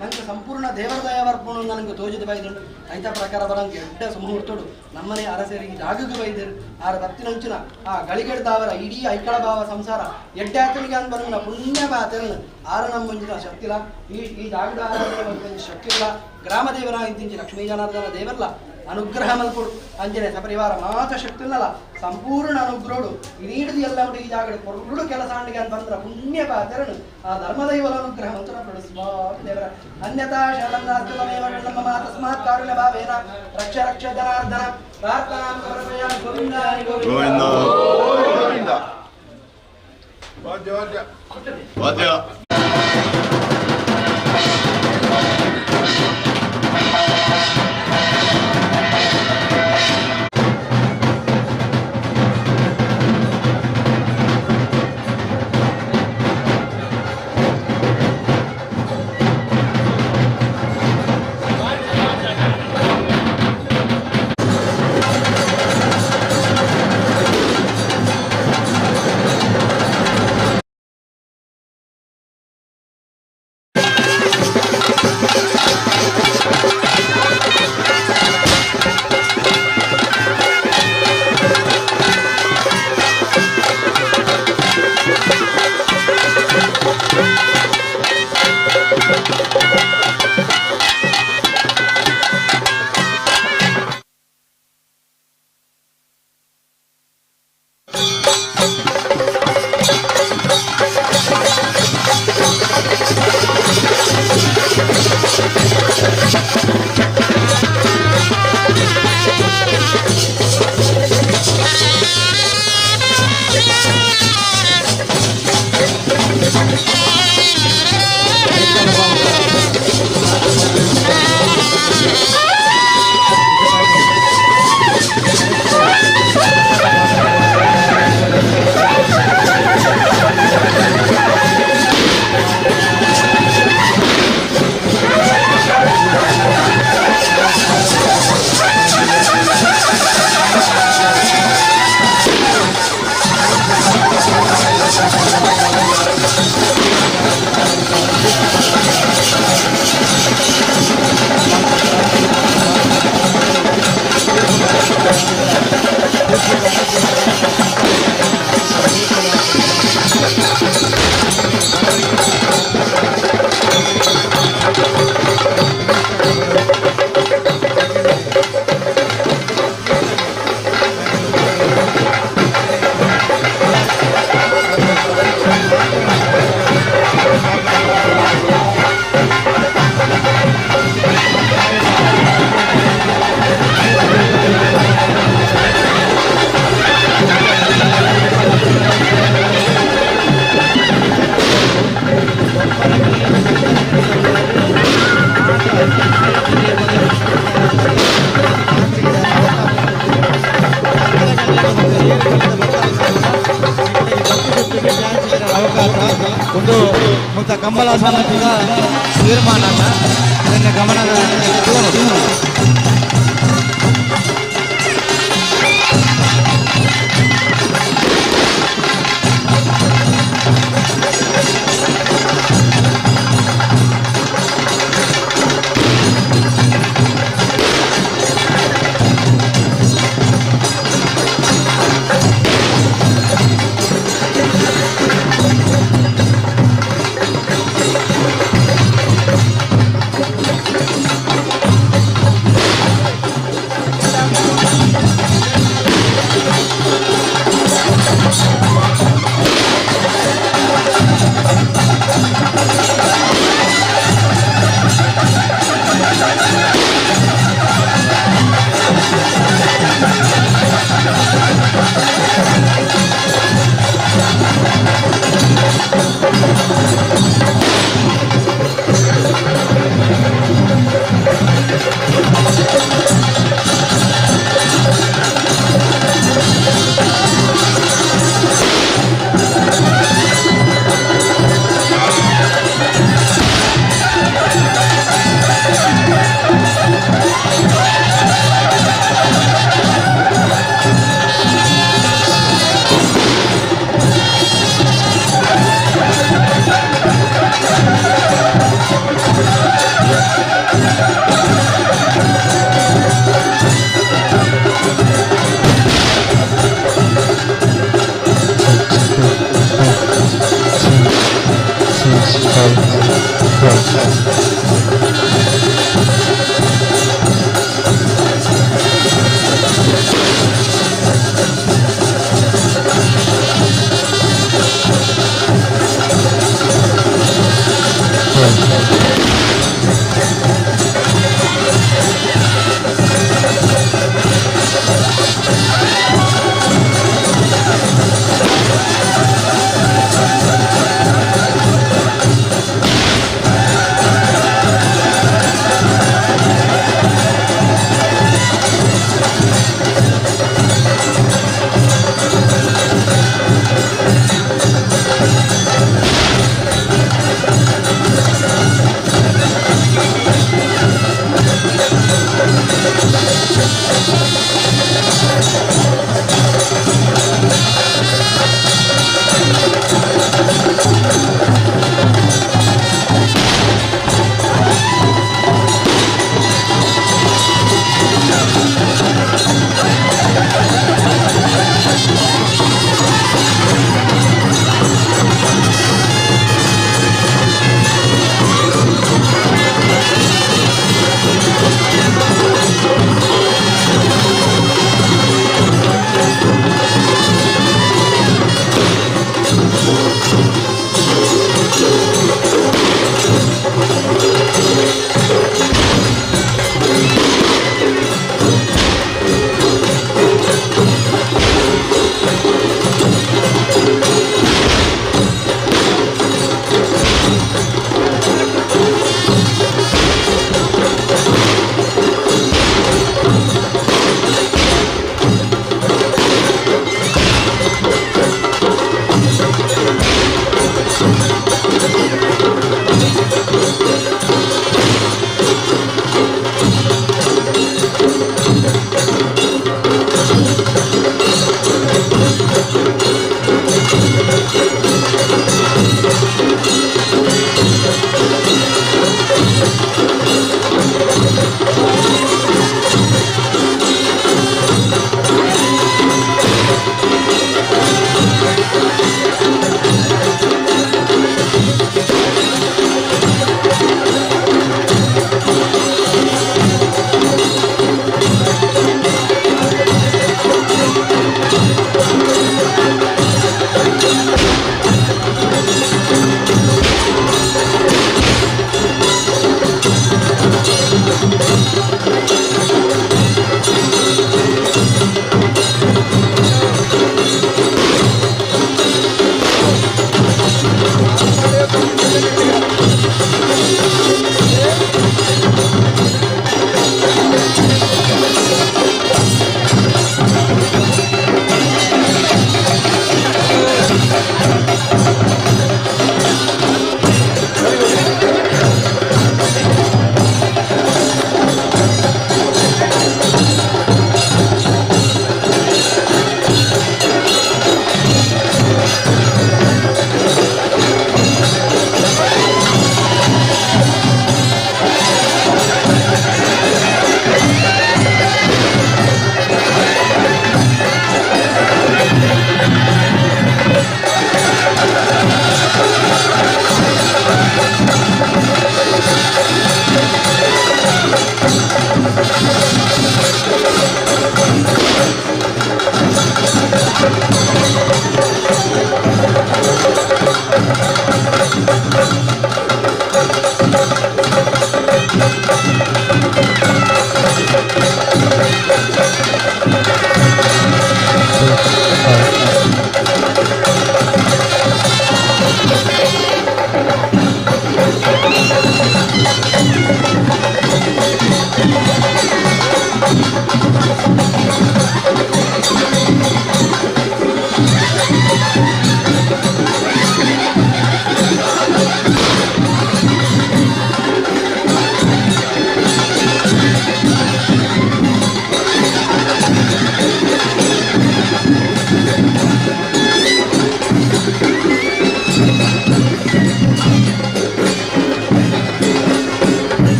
ನಂಗೆ ಸಂಪೂರ್ಣ ದೇವರ ದಯಾವರ್ಪಣೆ ನನಗೆ ತೋಜಿದ ಬೈದುಂಡು ಐತ ಪ್ರಕಾರ ಬರಂಗೆ ಎಡ್ಡ ಸುಮುಹೂರ್ತಡು ನಮ್ಮನೆ ಅರಸರಿಗೆ ಜಾಗಕ್ಕೆ ಬೈದರು ಆರ ಭಕ್ತಿನಂಚಿನ ಆ ಗಳಿಗೆಡ್ದಾವರ ಇಡೀ ಐಕಳ ಭಾವ ಸಂಸಾರ ಎಡ್ಡಾತನಿಗೆ ಅನ್ ಬರಂಗಿನ ಪುಣ್ಯ ಬಾತನ ಆರ ನಮ್ಮಂಜಿನ ಶಕ್ತಿಲ್ಲ ಈ ಈ ಜಾಗದ ಆರಾಧನೆ ಶಕ್ತಿಲ್ಲ ಗ್ರಾಮ ದೇವರ ಇದ್ದಿಂಚಿ ಲಕ್ಷ್ಮೀ ಜನಾರ್ದನ ದೇವರ್ಲ ಅನುಗ್ರಹ ಮಲ್ಪುಡು ಅಂಜನೆ ಸಪರಿವಾರ ಮಾತ ಶಕ್ತಿಲ್ಲಲ್ಲ ಸಂಪೂರ್ಣ ಅನುಗ್ರಹಡು ನೀಡಿದ ಎಲ್ಲ ಈ ಜಾಗಡೆ ಪೊರ್ಲುಡು ಕೆಲಸ ಅಂಡಿಗೆ ಅಂತ ಬಂದ್ರ ಪುಣ್ಯ ಪಾತ್ರನು ಆ ಧರ್ಮದೈವಲ ಅನುಗ್ರಹ ಮಂತ್ರ ಸ್ವಾಮಿ ದೇವರ ಅನ್ಯಥಾ ಶರಣಂ ನಾಸ್ತಿತಮೇವ ಶರಣಂ ಮಮ ತಸ್ಮಾತ್ ಕಾರುಣ್ಯ ಭಾವೇನ ರಕ್ಷ ರಕ್ಷ ಜನಾರ್ದನ ಪ್ರಾರ್ಥನಾಂ ಸಮರ್ಪಯಾಮಿ. ಗೋವಿಂದ ಹರಿ ಗೋವಿಂದ ಗೋವಿಂದ. ವಾದ್ಯ ವಾದ್ಯ ವಾದ್ಯ. ಅವಕಾಶ ಒಂದು ಮುತ್ತ ಕಂಬಳ ಸಮಿತಿಯ ತೀರ್ಮಾನ ನನ್ನ ಗಮನದ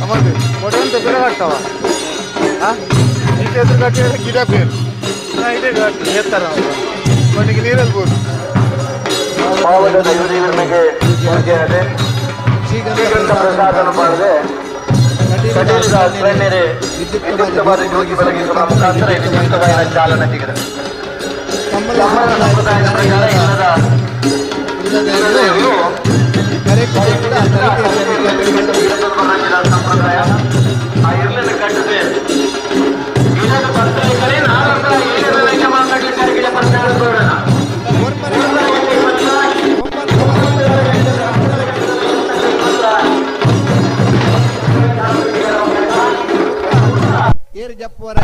ಮೊದಲು ಪಿರ ಕಟ್ಟವ ಈಚೆ ಎದುರು ಕಟ್ಟಿದ್ರೆ ಗಿಡ ಬೇರು ಇದೇ ಕಟ್ಟಿ ಎತ್ತರ ಕೊನೆಗೆ ನೀರಲ್ಲಿ ಬೋದು. ಪಾವದ ದೈವದೇವರಿಗೆ ಪೂಜೆಯಾದೆ ಶ್ರೀಗಂಧ ಪ್ರಸಾದನ ಮಾಡದೆ ಕಟೀಲಿನ ಅಗ್ರಣ್ಯರೇ ವಿದ್ಯುಕ್ತವಾದ ಜ್ಯೋತಿ ಬೆಳಗಿಸುವ ಮುಖಾಂತರ ವಿದ್ಯುಕ್ತವಾದ ಚಾಲನೆ ಸಿಗದೆ ಕಮ್ಮಲ ಸಂಪ್ರದಾಯದ ಪ್ರಕಾರ ಇಲ್ಲದ ಸಂಪ್ರದಾಯ ಆ ಇರ್ಲನ್ನು ಕಟ್ಟದೆ ಇಲ್ಲದ ಪತ್ರಿಕೆಗಳೇ ನಾಲ್ಕರ ಏಳರ ಯಜಮಾನರಿಗೆ ಪತ್ರ ಬೇಡ. ಏರು ಜಪ್ಪುವರ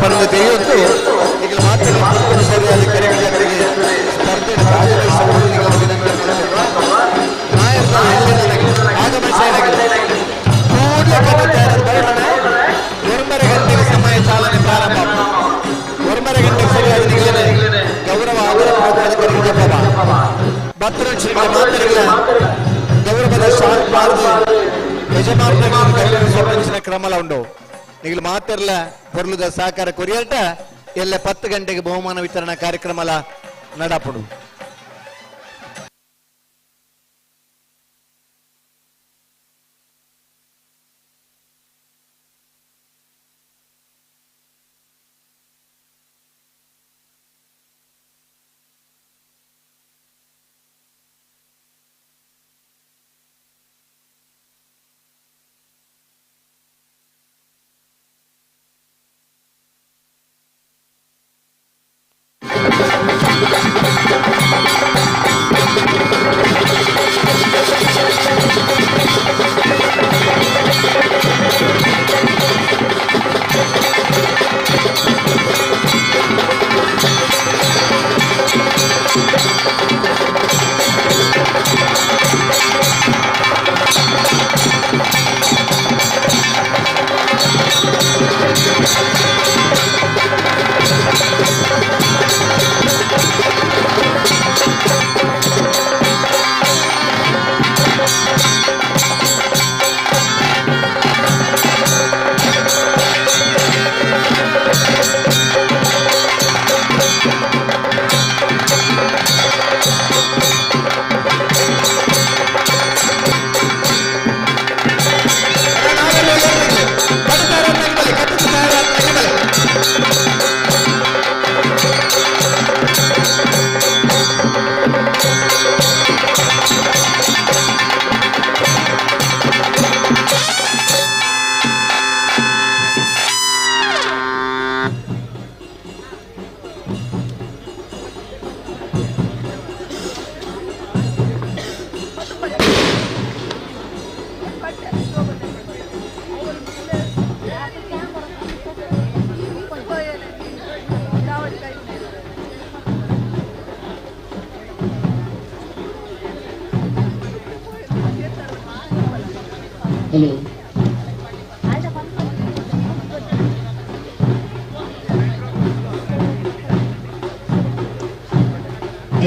ಪಡೆದು ತಿಳಿಯುತ್ತು. ಈಗ ಮಾತ್ರ ಸರಿಯಾದ ಕರೆಗೆ ಸ್ಪರ್ಧೆ ಒಂಬರ ಗಂಟೆಗೆ ಸಮಯ ಚಾಲನೆ ಪ್ರಾರಂಭ. ಒಂಬರ ಗಂಟೆಗೆ ಸರಿಯಾದ ನಿಗಲನೆ ಗೌರವ ಆದರ ಭಕ್ತರ ಮಾತರಿಗಳ ಗೌರವದ ಶಾಲ್ ಪಾರ್ದು ಯಜಮಾನ ಕ್ರಮಲ ಉಂಡು. ನಿಗಲು ಮಾತಿರ್ಲ ಪೊರ್ಲುದ ಸಹಕಾರ ಕೊರಿಯಲ್ಟ ಎಲ್ಲ 10 ಗಂಟೆಗೆ ಬಹುಮಾನ ವಿತರಣಾ ಕಾರ್ಯಕ್ರಮಲ ನಡಪಡು. ಹಲೋ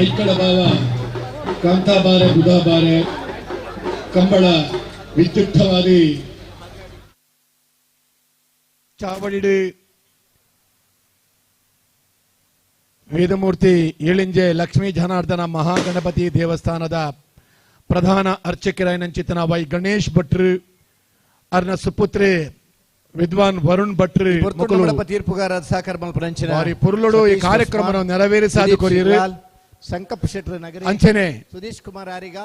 ಐಕಳ ಭಾವ ಕಾಂತಾಬಾರೆ ಬುಧಾಬಾರೆ ಕಂಬಳ ವಿದ್ಯುಕ್ತವಾದಿ ಚಾವಡಿಡು ವೇದಮೂರ್ತಿ ಏಳಿಂಜೆ ಲಕ್ಷ್ಮೀ ಜನಾರ್ದನ ಮಹಾಗಣಪತಿ ದೇವಸ್ಥಾನದ ಪ್ರಧಾನ ಅರ್ಚಕರಾಯನಂಚಿತನ ವೈ ಗಣೇಶ್ ಭಟ್ರು ಅರ್ನ ಸುಪುತ್ರೆ ವಿದ್ವಾನ್ ವರುಣ್ ಭಟ್ರು ತೀರ್ಪುಗಾರ ಸಹಕಾರ ಪುರುಳುಡು ಈ ಕಾರ್ಯಕ್ರಮವನ್ನು ನೆರವೇರಿಸಾದು ಕೊರಿಯರು. ಸಂಕಪ್ ಶೆಟ್ಟರ್ ನಗರಿ ಅಂಚನೆ ಸುಧೀಶ್ ಕುಮಾರ್ ಆರಿಗ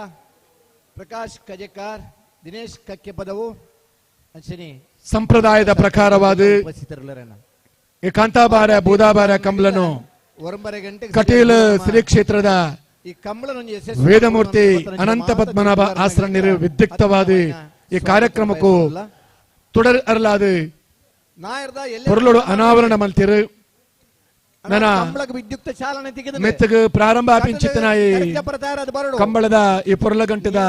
ಪ್ರಕಾಶ್ ಕಜೆಕಾರ್ ದಿನೇಶ್ ಕಕ್ಕೆಪದವು ಅಂಚನೆ ಸಂಪ್ರದಾಯದ ಪ್ರಕಾರವಾದ ಉಪಸ್ಥಿತರಿಲ್ಲರಣ್ಣ. ಈ ಕಾಂತಾಬಾರ ಬೂದಾಬಾರ ಕಂಬಳನು ಒಂಬರೆ ಗಂಟೆಗೆ ಕಟೀಲ್ ಶ್ರೀ ಕ್ಷೇತ್ರದ ಈ ಕಂಬಳನೊಂದು ಯಶಸ್ವಿ ವೇದಮೂರ್ತಿ ಅನಂತ ಪದ್ಮನಾಭ ಆಶ್ರಣ್ಯರು ವಿದ್ಯುಕ್ತವಾದ ಈ ಕಾರ್ಯಕ್ರಮಕ್ಕೂ തുടರ್ ಅರಲಾದು ಪೊರಲೋಡು ಅನಾವರಣ ಮಲ್ತಿರು ನನ್ನ ವಿದ್ಯುಕ್ತ ಚಾಲನೆ ತೆಗೆದ ಮೆತ್ತಗೆ ಪ್ರಾರಂಭ ಪಿಂಚಿತನಾಯಿ ಕಂಬಳದ ಈ ಪೊರಲಗಂಟದ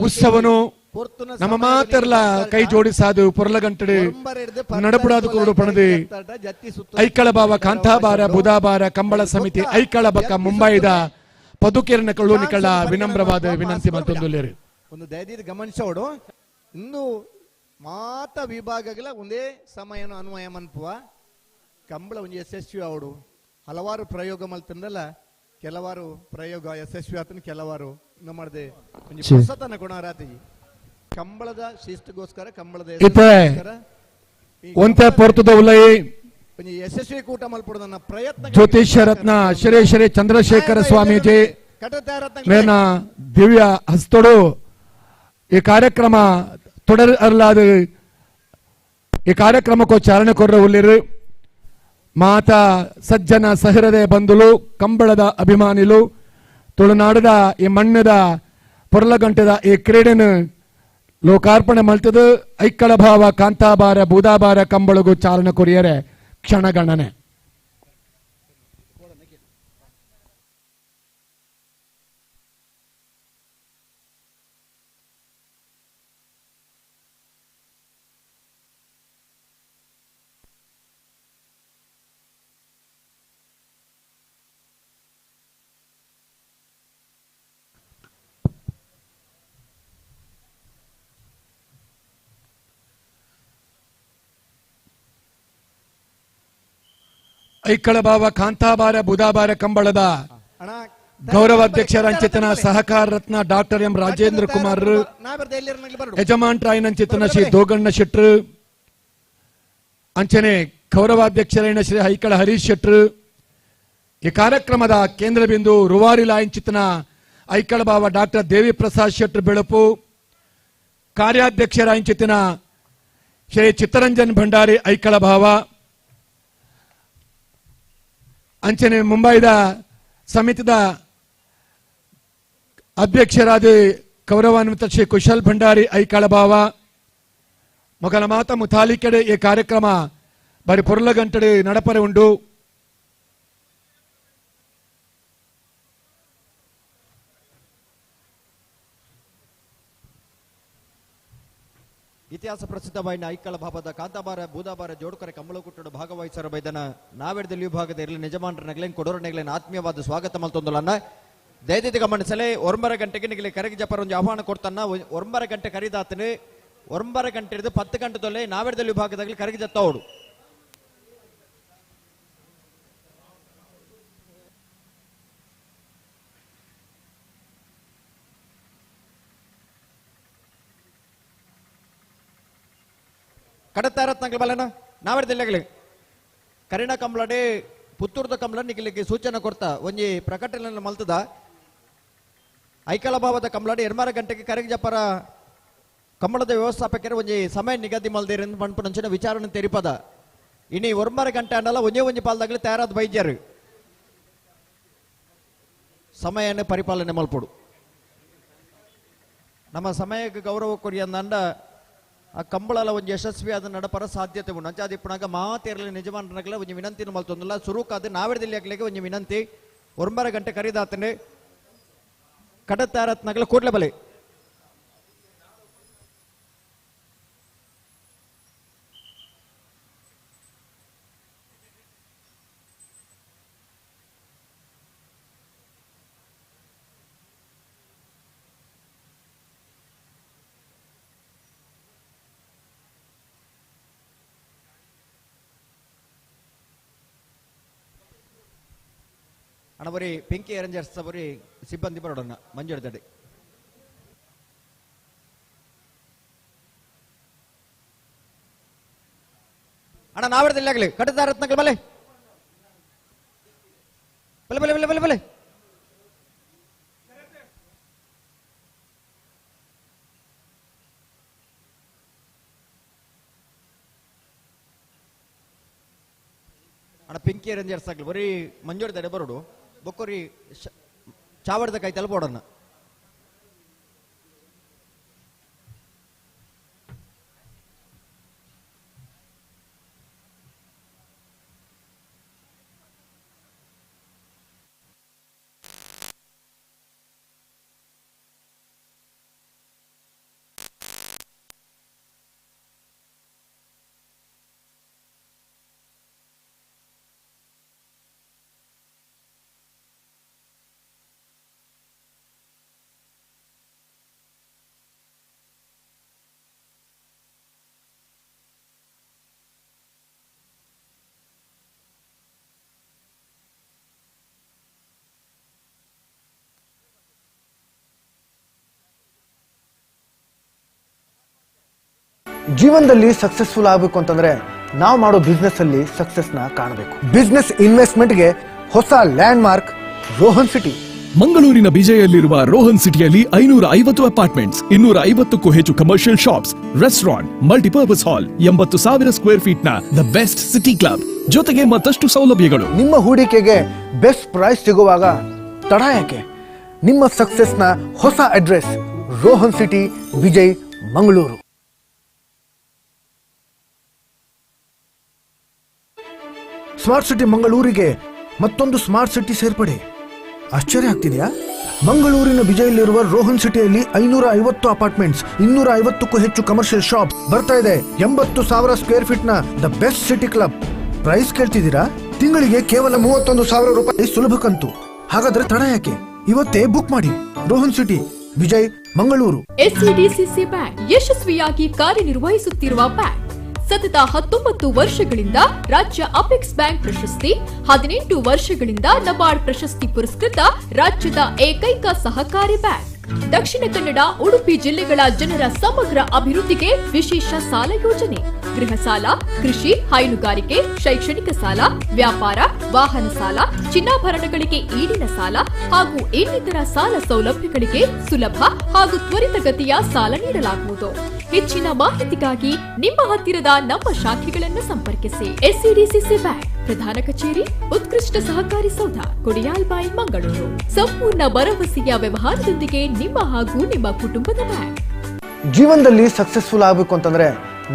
ಉತ್ಸವನು ನಮ್ಮ ಮಾತೆರ್ಲ ಕೈ ಜೋಡಿಸಾದು ಪೊರಲಗಂಟಡು ನಡಪುಡಾದ ಕುರುಡು ಪಣದು ಐಕಳ ಬಾವ ಕಾಂತಾಬಾರ ಬುಧಾಬಾರ ಕಂಬಳ ಸಮಿತಿ ಐಕಳ ಬಕ್ಕ ಮುಂಬೈದ ಪದುಕಿರಣ ಕಳ್ಳು ನಿಕಳ ವಿನಮ್ರವಾದ ವಿನಂತಿ ಮತ್ತೊಂದು ಒಂದು ದಯದೀದ ಗಮನಿಸೋಡು ಇನ್ನು ಮಾತ ವಿಭಾಗಗಳ ಒಂದೇ ಸಮಯನು ಅನ್ವಯ ಮನ್ಪುವ ಕಂಬಳ ಒಂದು ಯಶಸ್ವಿ ಅವಡು ಹಲವಾರು ಪ್ರಯೋಗ ಮಲ್ತಂದಲ್ಲ ಕೆಲವಾರು ಪ್ರಯೋಗ ಯಶಸ್ವಿ ಆತನ ಕೆಲವಾರು ನಮ್ಮದೇ ಒಂದು ಹೊಸತನ ಗುಣರಾತಿ ಕಂಬಳದ ಶಿಸ್ತುಗೋಸ್ಕರ ಕಂಬಳದ ಒಂತೆ ಪೊರ್ತದ ಉಲೈ ಒಂದು ಯಶಸ್ವಿ ಕೂಟ ಮಲ್ಪುಡದನ್ನ ಪ್ರಯತ್ನ ಜ್ಯೋತಿಷ್ಯ ರತ್ನ ಶ್ರೀ ಶ್ರೀ ಚಂದ್ರಶೇಖರ ಸ್ವಾಮೀಜಿ ಮೇನ ದಿವ್ಯ ಹಸ್ತೋಡು ಈ ಕಾರ್ಯಕ್ರಮ தொடர் ಅರ್ಲಾದು ಈ ಕಾರ್ಯಕ್ರಮಕ್ಕೂ ಚಾಲನೆ ಕೊರ್ರ ಉಲ್ಲಿರು ಮಾತಾ ಸಜ್ಜನ ಸಹೃದಯ ಬಂಧುಲು ಕಂಬಳದ ಅಭಿಮಾನಿಲು ತುಳುನಾಡದ ಈ ಮಣ್ಣದ ಪೊರಲಗಂಟದ ಈ ಕ್ರೀಡೆನು ಲೋಕಾರ್ಪಣೆ ಮಲ್ತದು ಐಕ್ಕಳ ಭಾವ ಕಾಂತಾಬಾರ ಬೂದಾಬಾರ ಕಂಬಳಗು ಚಾಲನೆ ಕೊರಿಯರೆ ಕ್ಷಣಗಣನೆ. ಐಕ್ಕಳ ಭಾವ ಕಾಂತಾಬಾರ ಬುಧಾಬಾರ ಕಂಬಳದ ಗೌರವಾಧ್ಯಕ್ಷರ ಅಂಚಿತನ ಸಹಕಾರ ರತ್ನ ಡಾಕ್ಟರ್ ಎಂ ರಾಜೇಂದ್ರ ಕುಮಾರ್, ಯಜಮಾನ್ರಾಯನಂಚಿತನ ಶ್ರೀ ದೋಗಣ್ಣ ಶೆಟ್ರು, ಅಂಚನೆ ಗೌರವಾಧ್ಯಕ್ಷರೈನ ಶ್ರೀ ಐಕಳ ಹರೀಶ್ ಶೆಟ್ರು. ಈ ಕಾರ್ಯಕ್ರಮದ ಕೇಂದ್ರ ಬಿಂದು ರುವಾರಿ ಲಾಯಂಚಿತನ ಐಕಳ ಭಾವ ಡಾಕ್ಟರ್ ದೇವಿ ಪ್ರಸಾದ್ ಶೆಟ್ರು ಬೆಳಪು, ಕಾರ್ಯಾಧ್ಯಕ್ಷರ ಅಂಚಿತನ ಶ್ರೀ ಚಿತ್ತರಂಜನ್ ಭಂಡಾರಿ ಐಕಳ ಭಾವ, ಅಂಚನೆ ಮುಂಬೈದ ಸಮಿತಿದ ಅಧ್ಯಕ್ಷರಾದ ಗೌರವಾನ್ವಿತ ಶ್ರೀ ಕುಶಲ್ ಭಂಡಾರಿ ಐಕಳಬಾವ ಮೊಗಲ ಮಾತ ಮುಥಾಲಿಕೆಡೆ ಈ ಕಾರ್ಯಕ್ರಮ ಬರಿ ಪೊರ್ಲಗಂಟಡೆ ನಡಪರೆ ಉಂಡು. ಇತಿಹಾಸ ಪ್ರಸಿದ್ಧವಾಯಿನ ಐಕ್ಕಳ ಭಾವದ ಕಾಂತಾಬಾರ ಬೂದಾಬಾರ ಜೋಡುಕರೆ ಕಂಬಳಕುಟ್ಟಡು ಭಾಗವಹಿಸರ ಬೈದನ ನಾವೆಡ್ದಲ್ಲಿ ವಿಭಾಗದ ಇರಲಿ ನಿಜಮಾನ್ರ ನಗಲೇನ್ ಕೊಡೋರ ನಗಲೇನ್ ಆತ್ಮೀಯವಾದ ಸ್ವಾಗತ ಮಲ್ತೊಂದುಲನ್ನ ದಯದಿದ್ದು ಗಮನಿಸಲೇ 9 ಗಂಟೆಗೆ ನಿಗಲಿ ಕರಗಿ ಜಪರ ಒಂದು ಆಹ್ವಾನ ಕೊಡ್ತಾನ. 9 ಗಂಟೆ ಕರೀದಾತನೆ 9 ಗಂಟೆ ಹಿಡಿದು 10 ಗಂಟೆ ತೊಲೆ ನಾವೆಡ್ದಲ್ಲಿ ವಿಭಾಗದಾಗಲಿ ಕರಗಿ ಜತ್ತವಡು. ಕಡತಾರತ್ನಗಳ ಬಲನ ನಾವೆಡ್ದಿಲ್ಲಗಲಿ ಕರಿಣ ಕಂಬಳಡೆ ಪುತ್ತೂರ್ದ ಕಂಬಳ ನಿಗಲಿಗೆ ಸೂಚನೆ ಕೊಡ್ತಾ ಒಂಜಿ ಪ್ರಕಟಣೆ ಮಲ್ತದ ಐಕಳ ಭಾವದ ಕಂಬಳಡೆ 2 ಗಂಟೆಗೆ ಕರಗಿ ಜಪರ ಕಂಬಳದ ವ್ಯವಸ್ಥಾಪಕರು ಒಂಜಿ ಸಮಯ ನಿಗದಿ ಮಲ್ದಿರ ಪನ್ಪುನಂಚಿನ ವಿಚಾರಣೆ ತೆರಿಪದ ಇನಿ 1 ಗಂಟೆ ಅಂಡಲ ಒಂಜೇ ಒಂಜಿ ಪಾಲ್ದಾಗಲಿ ತಯಾರಾದ ಬೈದ್ಯರು ಸಮಯನ ಪರಿಪಾಲನೆ ಮಲ್ಪೊಡು. ನಮ್ಮ ಸಮಯಕ್ಕೆ ಗೌರವ ಕೊರಿಯಂದಂಡ ಆ ಕಂಬಳಲ ಒಂದು ಯಶಸ್ವಿಯಾದ ನಡಪರ ಸಾಧ್ಯತೆ ಉಂಟು. ಅಂಚಾದಿಪ್ಪುನಾಗ ಮಾತೇರಲಿ ನಿಜಮಾನಗಳ ಒಂದು ವಿನಂತಿನ ಮಲ್ತೊಂದಿಲ್ಲ ಸುರುಕಾದ ನಾವೆಡ್ದಿಲ್ಲಿ ಹಾಕ್ಲಿಕ್ಕೆ ಒಂದು ವಿನಂತಿ 9 ಗಂಟೆ ಕರೀದಾತನೆ ಕಡತಾರತ್ನಗಳ ಕೂಡ್ಲೆ ಬಲೆ ಅಣಬರಿ ಪಿಂಕಿ ಅರೇಂಜರ್ಸ್ ಬರಿ ಸಿಬ್ಬಂದಿ ಬರೋಣ ಮಂಜುಳದಡಿ. ಅಣ್ಣ ನಾವೆಡ್ದಿಲ್ಲ ಆಗಲಿ ಕಟ್ಟದ ರತ್ನಗಳ ಬಲೆ ಬಲೆ ಬಲೆ ಬಲೆ ಬಲೆ ಬಲೆ ಅಡ ಪಿಂಕಿ ರೇಂಜರ್ಸ್ ಆಗಲಿ ಬರೀ ಮಂಜೂರು ತಡೆ ಬರೋಡು ಬೊಕ್ಕೊರಿ ಚಾವಡ್ದ ಕೈ ತಲುಪೋಡನ್ನ. ಜೀವನದಲ್ಲಿ ಸಕ್ಸಸ್ಫುಲ್ ಆಗಬೇಕು ಅಂತಂದ್ರೆ ನಾವು ಮಾಡೋ ಬಿಸ್ನೆಸ್ ಅಲ್ಲಿ ಸಕ್ಸಸ್ ನ ಕಾಣಬೇಕು. ಬಿಸ್ನೆಸ್ ಇನ್ವೆಸ್ಟ್ಮೆಂಟ್ಗೆ ಹೊಸ ಲ್ಯಾಂಡ್ ಮಾರ್ಕ್ ರೋಹನ್ ಸಿಟಿ. ಮಂಗಳೂರಿನ ಬಿಜೆಯಲ್ಲಿರುವ ರೋಹನ್ ಸಿಟಿಯಲ್ಲಿ 550 ಅಪಾರ್ಟ್ಮೆಂಟ್ಸ್, 250ಕ್ಕೂ ಹೆಚ್ಚು commercial shops, restaurant, multipurpose hall, 80,000 square feet ನ the best city club ಜೊತೆಗೆ ಮತ್ತಷ್ಟು ಸೌಲಭ್ಯಗಳು. ನಿಮ್ಮ ಹೂಡಿಕೆಗೆ ಬೆಸ್ಟ್ ಪ್ರೈಸ್ ಸಿಗುವಾಗ ತಡ ಯಾಕೆ? ನಿಮ್ಮ ಸಕ್ಸಸ್ನ ಹೊಸ address Rohan city, Vijay, Mangaluru. Smart city ಮಂಗಳೂರಿಗೆ ಮತ್ತೊಂದು ಸ್ಮಾರ್ಟ್ ಸಿಟಿ ಸೇರ್ಪಡೆ. ಆಶ್ಚರ್ಯ ಆಗ್ತಿದೆಯಾ? ಮಂಗಳೂರಿನ ಬಿಜೈಯಲ್ಲಿರುವ ರೋಹನ್ ಸಿಟಿಯಲ್ಲಿ 550 ಅಪಾರ್ಟ್ಮೆಂಟ್ಸ್, 250ಕ್ಕೂ ಹೆಚ್ಚು ಕಮರ್ಷಿಯಲ್ ಶಾಪ್ ಬರ್ತಾ ಇದೆ. 80,000 ಸ್ಕ್ವೇರ್ ಫೀಟ್ ನ the best city club. Price ಕೇಳ್ತಿದ್ದೀರಾ? ತಿಂಗಳಿಗೆ ಕೇವಲ 31,000 ರೂಪಾಯಿ ಸುಲಭ ಕಂತು. ಹಾಗಾದ್ರೆ ತಡ ಯಾಕೆ? ಇವತ್ತೇ ಬುಕ್ ಮಾಡಿ. Rohan city, Vijay, Mangaluru. SCDCC bank ಯಶಸ್ವಿಯಾಗಿ ಕಾರ್ಯನಿರ್ವಹಿಸುತ್ತಿರುವ ಬ್ಯಾಂಕ್ ಸತತ 19 ವರ್ಷಗಳಿಂದ ರಾಜ್ಯ ಅಪೆಕ್ಸ್ ಬ್ಯಾಂಕ್ ಪ್ರಶಸ್ತಿ, 18 ವರ್ಷಗಳಿಂದ ನಬಾರ್ಡ್ ಪ್ರಶಸ್ತಿ ಪುರಸ್ಕೃತ ರಾಜ್ಯದ ಏಕೈಕ ಸಹಕಾರಿ ಬ್ಯಾಂಕ್. ದಕ್ಷಿಣ ಕನ್ನಡ, ಉಡುಪಿ ಜಿಲ್ಲೆಗಳ ಜನರ ಸಮಗ್ರ ಅಭಿವೃದ್ಧಿಗೆ ವಿಶೇಷ ಸಾಲ ಯೋಜನೆ, ಗೃಹ ಸಾಲ, ಕೃಷಿ, ಹೈನುಗಾರಿಕೆ, ಶೈಕ್ಷಣಿಕ ಸಾಲ, ವ್ಯಾಪಾರ, ವಾಹನ ಸಾಲ, ಚಿನ್ನಾಭರಣಗಳಿಗೆ ಈಡಿನ ಸಾಲ ಹಾಗೂ ಇನ್ನಿತರ ಸಾಲ ಸೌಲಭ್ಯಗಳಿಗೆ ಸುಲಭ ಹಾಗೂ ತ್ವರಿತಗತಿಯ ಸಾಲ ನೀಡಲಾಗುವುದು. ಹೆಚ್ಚಿನ ಮಾಹಿತಿಗಾಗಿ ನಿಮ್ಮ ಹತ್ತಿರದ ನಮ್ಮ ಶಾಖೆಗಳನ್ನು ಸಂಪರ್ಕಿಸಿ. ಎಸ್ಸಿಡಿಸಿಸಿ ಬ್ಯಾಂಕ್, ಪ್ರಧಾನ ಕಚೇರಿ, ಉತ್ಕೃಷ್ಟ ಸಹಕಾರಿ ಸೌಧ, ಕೊಡಿಯಾಲ್ಬಾಯಿ, ಮಂಗಳೂರು. ಸಂಪೂರ್ಣ ಭರವಸೆಯ ವ್ಯವಹಾರದೊಂದಿಗೆ ನಿಮ್ಮ ಹಾಗೂ ನಿಮ್ಮ ಕುಟುಂಬದ ಬ್ಯಾಂಕ್. ಜೀವನದಲ್ಲಿ ಸಕ್ಸಸ್ಫುಲ್ ಆಗಬೇಕು ಅಂತಂದ್ರೆ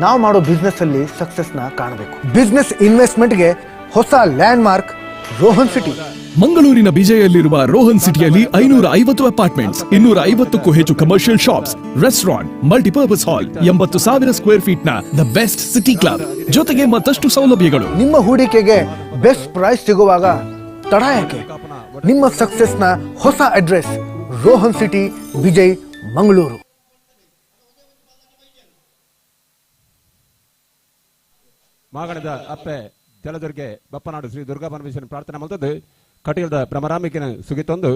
ನಾವು ಮಾಡೋ ಬಿಸ್ನೆಸ್ ಅಲ್ಲಿ ಸಕ್ಸಸ್ ನ ಕಾಣಬೇಕು. ಬಿಸ್ನೆಸ್ ಇನ್ವೆಸ್ಟ್ಮೆಂಟ್ಗೆ ಹೊಸ ಲ್ಯಾಂಡ್ ಮಾರ್ಕ್ ರೋಹನ್ ಸಿಟಿ. ಮಂಗಳೂರಿನ ಬಿಜೆಯಲ್ಲಿರುವ ರೋಹನ್ ಸಿಟಿಯಲ್ಲಿ 550 ಅಪಾರ್ಟ್ಮೆಂಟ್ಸ್, 250ಕ್ಕೂ ಹೆಚ್ಚು commercial shops, restaurant, multipurpose hall, 80,000 square feet ನ the best city club ಜೊತೆಗೆ ಮತ್ತಷ್ಟು ಸೌಲಭ್ಯಗಳು. ನಿಮ್ಮ ಹೂಡಿಕೆಗೆ ಬೆಸ್ಟ್ ಪ್ರೈಸ್ ಸಿಗುವಾಗ ತಡ ಯಾಕೆ? ನಿಮ್ಮ ಸಕ್ಸಸ್ನ ಹೊಸ ಅಡ್ರೆಸ್ ರೋಹನ್ ಸಿಟಿ, ವಿಜಯ್, ಮಂಗಳೂರು. ಮಾಗಣದ ಅಪ್ಪೆ ಜಲದುರ್ಗೆ ಬಪ್ಪನಾಡು ಶ್ರೀ ದುರ್ಗಾ ಪರಮೇಶ್ವರನ ಪ್ರಾರ್ಥನೆ ಮಲ್ತದ್ದು ಕಟೀಲ್ದ ಭ್ರಮರಾಮಿಕಿನ ಸುಗಿತೊಂದು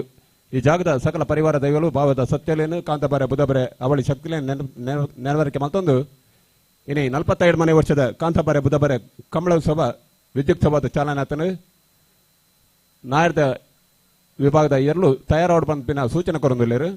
ಈ ಜಾಗದ ಸಕಲ ಪರಿವಾರ ದೈವಲು ಭಾವದ ಸತ್ಯಲೇನು ಕಾಂತಬಾರೆ ಬುಧಬರೆ ಅವಳಿ ಶಕ್ತಿಲೇನು ನೆನವರಿಕೆ ಮಲ್ತೊಂದು ಇನಿ 45 ಮನೆ ವರ್ಷದ ಕಾಂತಬಾರೆ ಬುಧಬರೆ ಕಮಲೋತ್ಸವ ವಿದ್ಯುತ್ ಸಭಾದ ಚಾಲನಾತನು ನಾಯರ್ದ ವಿಭಾಗದ ಎರಲು ತಯಾರಾಡ್ ಬಂದ ಸೂಚನೆ ಕೊರೊಂದುಲ್ಲೆರ್.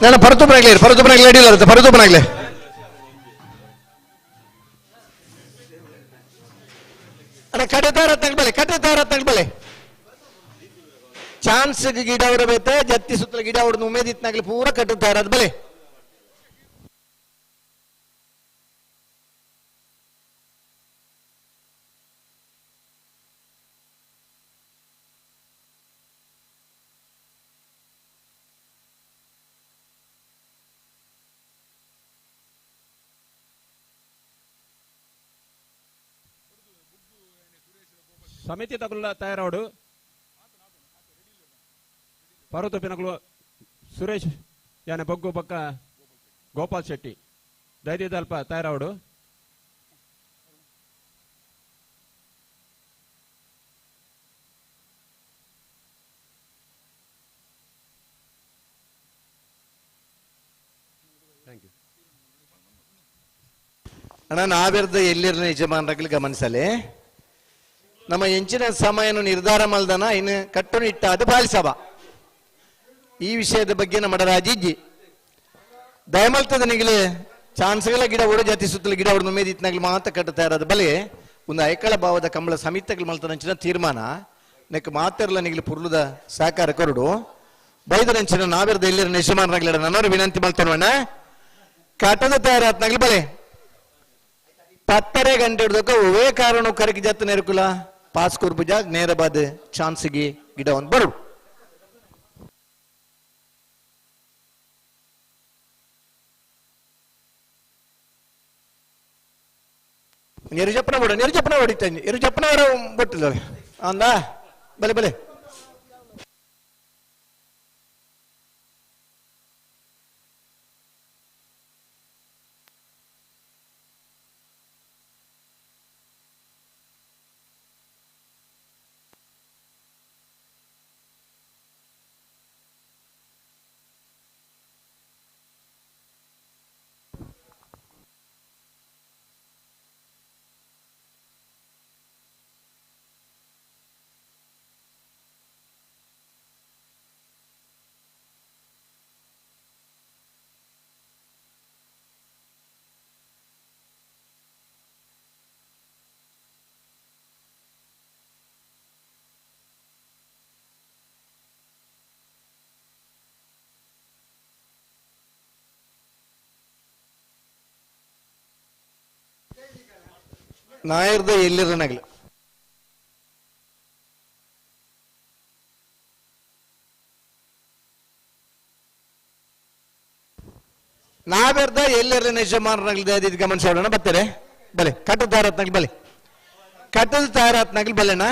ನಾನು ಪರತುಪನಾಗ್ಲಿ ಪರತುಪನಾಗ್ಲಿ ಅಡಿಲ್ಲ ಪರತುಪನಾಗ್ಲಿ ಅಣ್ಣ ಕಡೆದಾರ ತಗೊಳ್ಳಿ ಕಡೆದಾರ ತಗೊಳ್ಳಿ. ಚಾನ್ಸ್ ಗಿಡ ಅವರ ಬೇತೆ ಜತ್ತಿ ಸುತ್ತಲ ಗಿಡ ಅವ್ರದ್ದು ಉಮೇದಿತ್ನಾಗ್ಲಿ ಪೂರ ಕಟ್ಟುತ್ತಾರೆ ಅದು ಬಲೆ. ಸಮಿತಿ ತಗುಲ ತಯಾರಾವಡು ಪರ್ವತ ಪಿನಕುಲು ಸುರೇಶ್ ಯಾನೆ ಬೊಗ್ಗು ಬೊಕ್ಕ ಗೋಪಾಲ್ ಶೆಟ್ಟಿ ದೈದ್ಯದಲ್ಪ ತಯಾರಾವಡು. Thank you. ಅಣ್ಣ ನಾವೆರ್ದ ಎಲ್ಲಿರಲಿ ಯಜಮಾನರಾಗಲಿ ಗಮನಿಸಲೆ ನಮ್ಮ ಎಂಚಿನ ಸಮಯನು ನಿರ್ಧಾರ ಮಲ್ದನ ಇನ್ನು ಕಟ್ಟುನಿಟ್ಟಾದ ಪಾಲಿಸಬ ಈ ವಿಷಯದ ಬಗ್ಗೆ ನಮ್ಮ ರಾಜಿಜ್ಜಿ ದಯಮಲ್ತದ ನಿಗಲೆ ಚಾನ್ಸ್ಗಳ ಗಿಡ ಓಡ ಜಾತಿ ಸುತ್ತಲ ಗಿಡ ಹೊಡೆದ ಮೇದಿತ್ನಾಗ್ಲಿ ಮಾತ ಕಟ್ಟುತ್ತಾ ಇರೋದು ಬಲೆ ಒಂದು ಐಕಳ ಭಾವದ ಕಂಬಳ ಸಮಿತಗಳು ಮಲ್ತನಂಚಿನ ತೀರ್ಮಾನ ನೆಕ್ ಮಾತೆರ್ಲ ನಿಗಲಿ ಪುರ್ಲುದ ಸಹಕಾರ ಕೊರಡು ಬೈದರಂಚಿನ ನಾವೆರ್ದ ಎಲ್ಲಿರ ಯಜಮಾನರಾಗ್ಲಿಡ ನನ್ನವರು ವಿನಂತಿ ಮಲ್ತನವಣ್ಣ ಕಟ್ಟದ ತಯಾರಾತ್ನಾಗ್ಲಿ ಬಲೆ 10:30 ಗಂಟೆ ಹಿಡ್ದಕ್ಕ ಒವೇ ಕಾರಣ ಕರಕಿ ಜತ್ತ ನೆರಕುಲ ಪಾಸ್ ಕೊರ್ಬುಜ ನೇರಬಾದ ಚಾನ್ಸ್ಗೆ ಗಿಡ ಒಂದು ಬರು. ಎರುಜಪ್ಪನ ಬಿಡ ಎರುಜಪ್ಪನ ಹೊಡಿತೇನೆ ಎರುಜಪ್ಪನವರ ಬಟ್ಟಿಲ್ಲ ಅಂದ ಬಲೆ ಬಲೆ. ನಾಯರ್ದ ಎಲ್ಲಿರನಾಗ್ಲಿ ನಾವೆರ್ದ ಎಲ್ಲೆರ್ಲಿನ ಯಜಮಾನರಾಗ್ಲಿ ದಯದಿದ್ದು ಗಮನಿಸೋಣ ಬರ್ತಾರೆ ಬಲೆ ಕಟ್ಟದ ತಯಾರಾತ್ನಾಗ್ಲಿ ಬಲೆ ಕಟ್ಟದ ತಯಾರಾತ್ನಾಗ್ಲಿ ಬಲೆನಾ.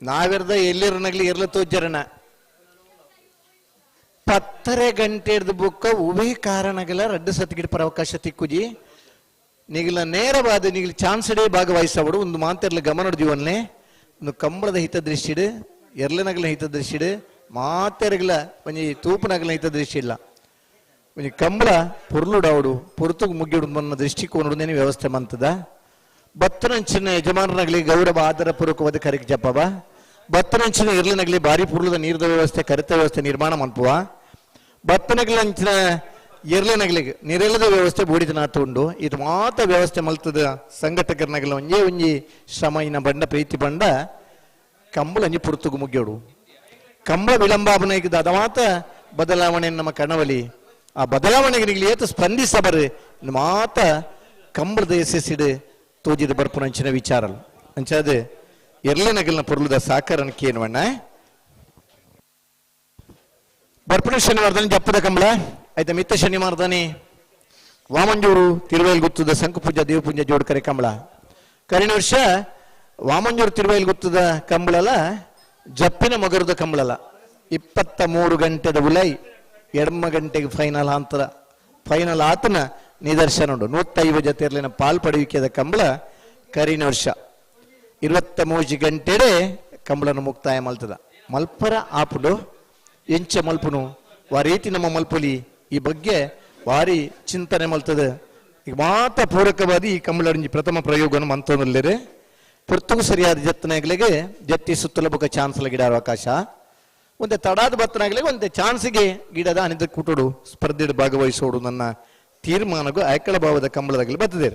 ನಾವೆರ್ದ ಎಲ್ಲಿರನಗ್ಲಿ ಎರ್ಲ ತೋಜರಣ 10:30 ಗಂಟೆರ್ದು ಬುಕ್ಕ ಉಭಯ ಕಾರಣಗಳ ರಡ್ಡು ಸತಿಗಿಡಪರ ಅವಕಾಶ ತಿಕ್ಕುಜಿ ನಿಗಲ ನೇರವಾದ ನಿಗಲ ಚಾನ್ಸ್ ಡೇ ಭಾಗವಹಿಸವಡು ಒಂದು ಮಾತೆರ್ಲ ಗಮನ ಜೀವನ್ನೇ ಒಂದು ಕಂಬಳದ ಹಿತದೃಷ್ಟಿಡು ಎರ್ಲನಗಲ ಹಿತದೃಷ್ಟಿಡು ಮಾತೆರ್ಗಲ ಒಂಜಿ ತೂಪನಗಲ ಹಿತದೃಷ್ಟಿ ಇಲ್ಲ ಒಂಜಿ ಕಂಬಳ ಪೊರ್ಲುಡಾವಡು ಪೊರ್ತುಗು ಮುಗ್ಗಿಡು ಮನ್ನ ದೃಷ್ಟಿಕೋನಡು ವ್ಯವಸ್ಥೆ ಮಂತದ ಬತ್ತನಂಚಿನ ಯಜಮಾನರಾಗಲಿ ಗೌರವ ಆದರ ಪೂರ್ವಕವಾದ ಕರೆಗೆ ಜಪ್ಪವ ಬತ್ತನಂಚಿನ ಇರ್ಲನಗಲಿ ಭಾರಿ ಪುರ್ಲದ ನೀರದ ವ್ಯವಸ್ಥೆ ಕರಿತ ವ್ಯವಸ್ಥೆ ನಿರ್ಮಾಣ ಮನ್ಪುವ ಬತ್ತನಗಲಂಚಿನ ಎರ್ಲನಗಲಿಗೆ ನಿರೆಲದ ವ್ಯವಸ್ಥೆ ಬೋಡಿದ ನಾತುಂಡು ಇದು ಮಾತ ವ್ಯವಸ್ಥೆ ಮಲ್ತದ ಸಂಘಟಕರನಗಲ ಒಂಜೇ ಒಂಜಿ ಶ್ರಮ ಇನ ಬಂಡ ಪ್ರೀತಿ ಬಂಡ ಕಂಬಳ ಅಂಜಿ ಪುರ್ತುಗು ಮುಗ್ಯೋಡು ಕಂಬಳ ವಿಳಂಬಾಪನೆಗೆ ಅದ ಮಾತ ಬದಲಾವಣೆ ನಮ್ಮ ಕಣವಲಿ ಆ ಬದಲಾವಣೆಗೆ ನಿಗಲಿ ಏತು ಸ್ಪಂದಿಸಬರು ಮಾತ ಕಂಬಳದ ಯಶಸ್ಸಿಡು ತೋಜಿದ ಬರ್ಪುನಂಚಿನ ವಿಚಾರಲ್ ಅಂಚಾದ ಎರ್ಲನಗಲ್ನ ಪೊರ್ಲುದ ಸಾಕಾರನಕ್ಕೆ ಏನುವಣ್ಣ ಬರ್ಪುನ ಶನಿವಾರದಲ್ಲಿ ಜಪ್ಪದ ಕಂಬಳ ಆಯ್ತಾ ಮಿತ್ತ ಶನಿವಾರದಾನಿ ವಾಮಂಜೂರು ತಿರುವೇಲ್ ಗುತ್ತದ ಶಂಕುಪೂಜಾ ದೇವಪೂಜಾ ಜೋಡ್ಕರೆ ಕಂಬಳ ಕರಿನ ವರ್ಷ ವಾಮಂಜೂರು ತಿರುವೇಲ್ ಗುತ್ತದ ಕಂಬಳಲ ಜಪ್ಪಿನ ಮಗರದ ಕಂಬಳಲ 23 ಗಂಟೆದ ಉಲೈ 2 ಗಂಟೆಗೆ ಫೈನಲ್ ಅಂತರ ಫೈನಲ್ ಆತನ ನಿದರ್ಶನ ಉಂಟು 150 ಜೊತೆ ಇರಲಿನ ಪಾಲ್ ಪಡೆಯುವಿಕೆದ ಕಂಬಳ ಕರಿನ ವರ್ಷ 23 ಗಂಟೆಡೆ ಕಂಬಳನ್ನು ಮುಕ್ತಾಯ ಮಲ್ತದ ಮಲ್ಪರ ಆಪುಡು ಎಂಚ ಮಲ್ಪುನು ವಾರೀತಿ ನಮ್ಮ ಮಲ್ಪುಲಿ ಈ ಬಗ್ಗೆ ವಾರಿ ಚಿಂತನೆ ಮಲ್ತದೆ ಈಗ ಮಾತ್ರ ಪೂರಕವಾದಿ ಈ ಕಂಬಳಂಜಿ ಪ್ರಥಮ ಪ್ರಯೋಗವನ್ನು ಮಂತೊಂದುಲ್ಲೇರೆ ಪುರ್ತುಗು ಸರಿಯಾದ ಜತ್ತನಾಗ್ಲಿಗೆ ಜತ್ತಿ ಸುತ್ತಲ ಬೊಕ ಚಾನ್ಸ್ಲ ಗಿಡ ಅವಕಾಶ ಒಂದೇ ತಡಾದ ಬತ್ತನಾಗ್ಲಿಗೆ ಒಂದೇ ಚಾನ್ಸ್ಗೆ ಗಿಡದ ಅನಿದ ಕೂಟೋಡು ಸ್ಪರ್ಧೆ ಭಾಗವಹಿಸೋಡು ನನ್ನ ತೀರ್ಮಾನಗೂ ಐಕಳ ಭಾವದ ಕಂಬಳದಾಗಲಿ ಬರ್ತದೆ.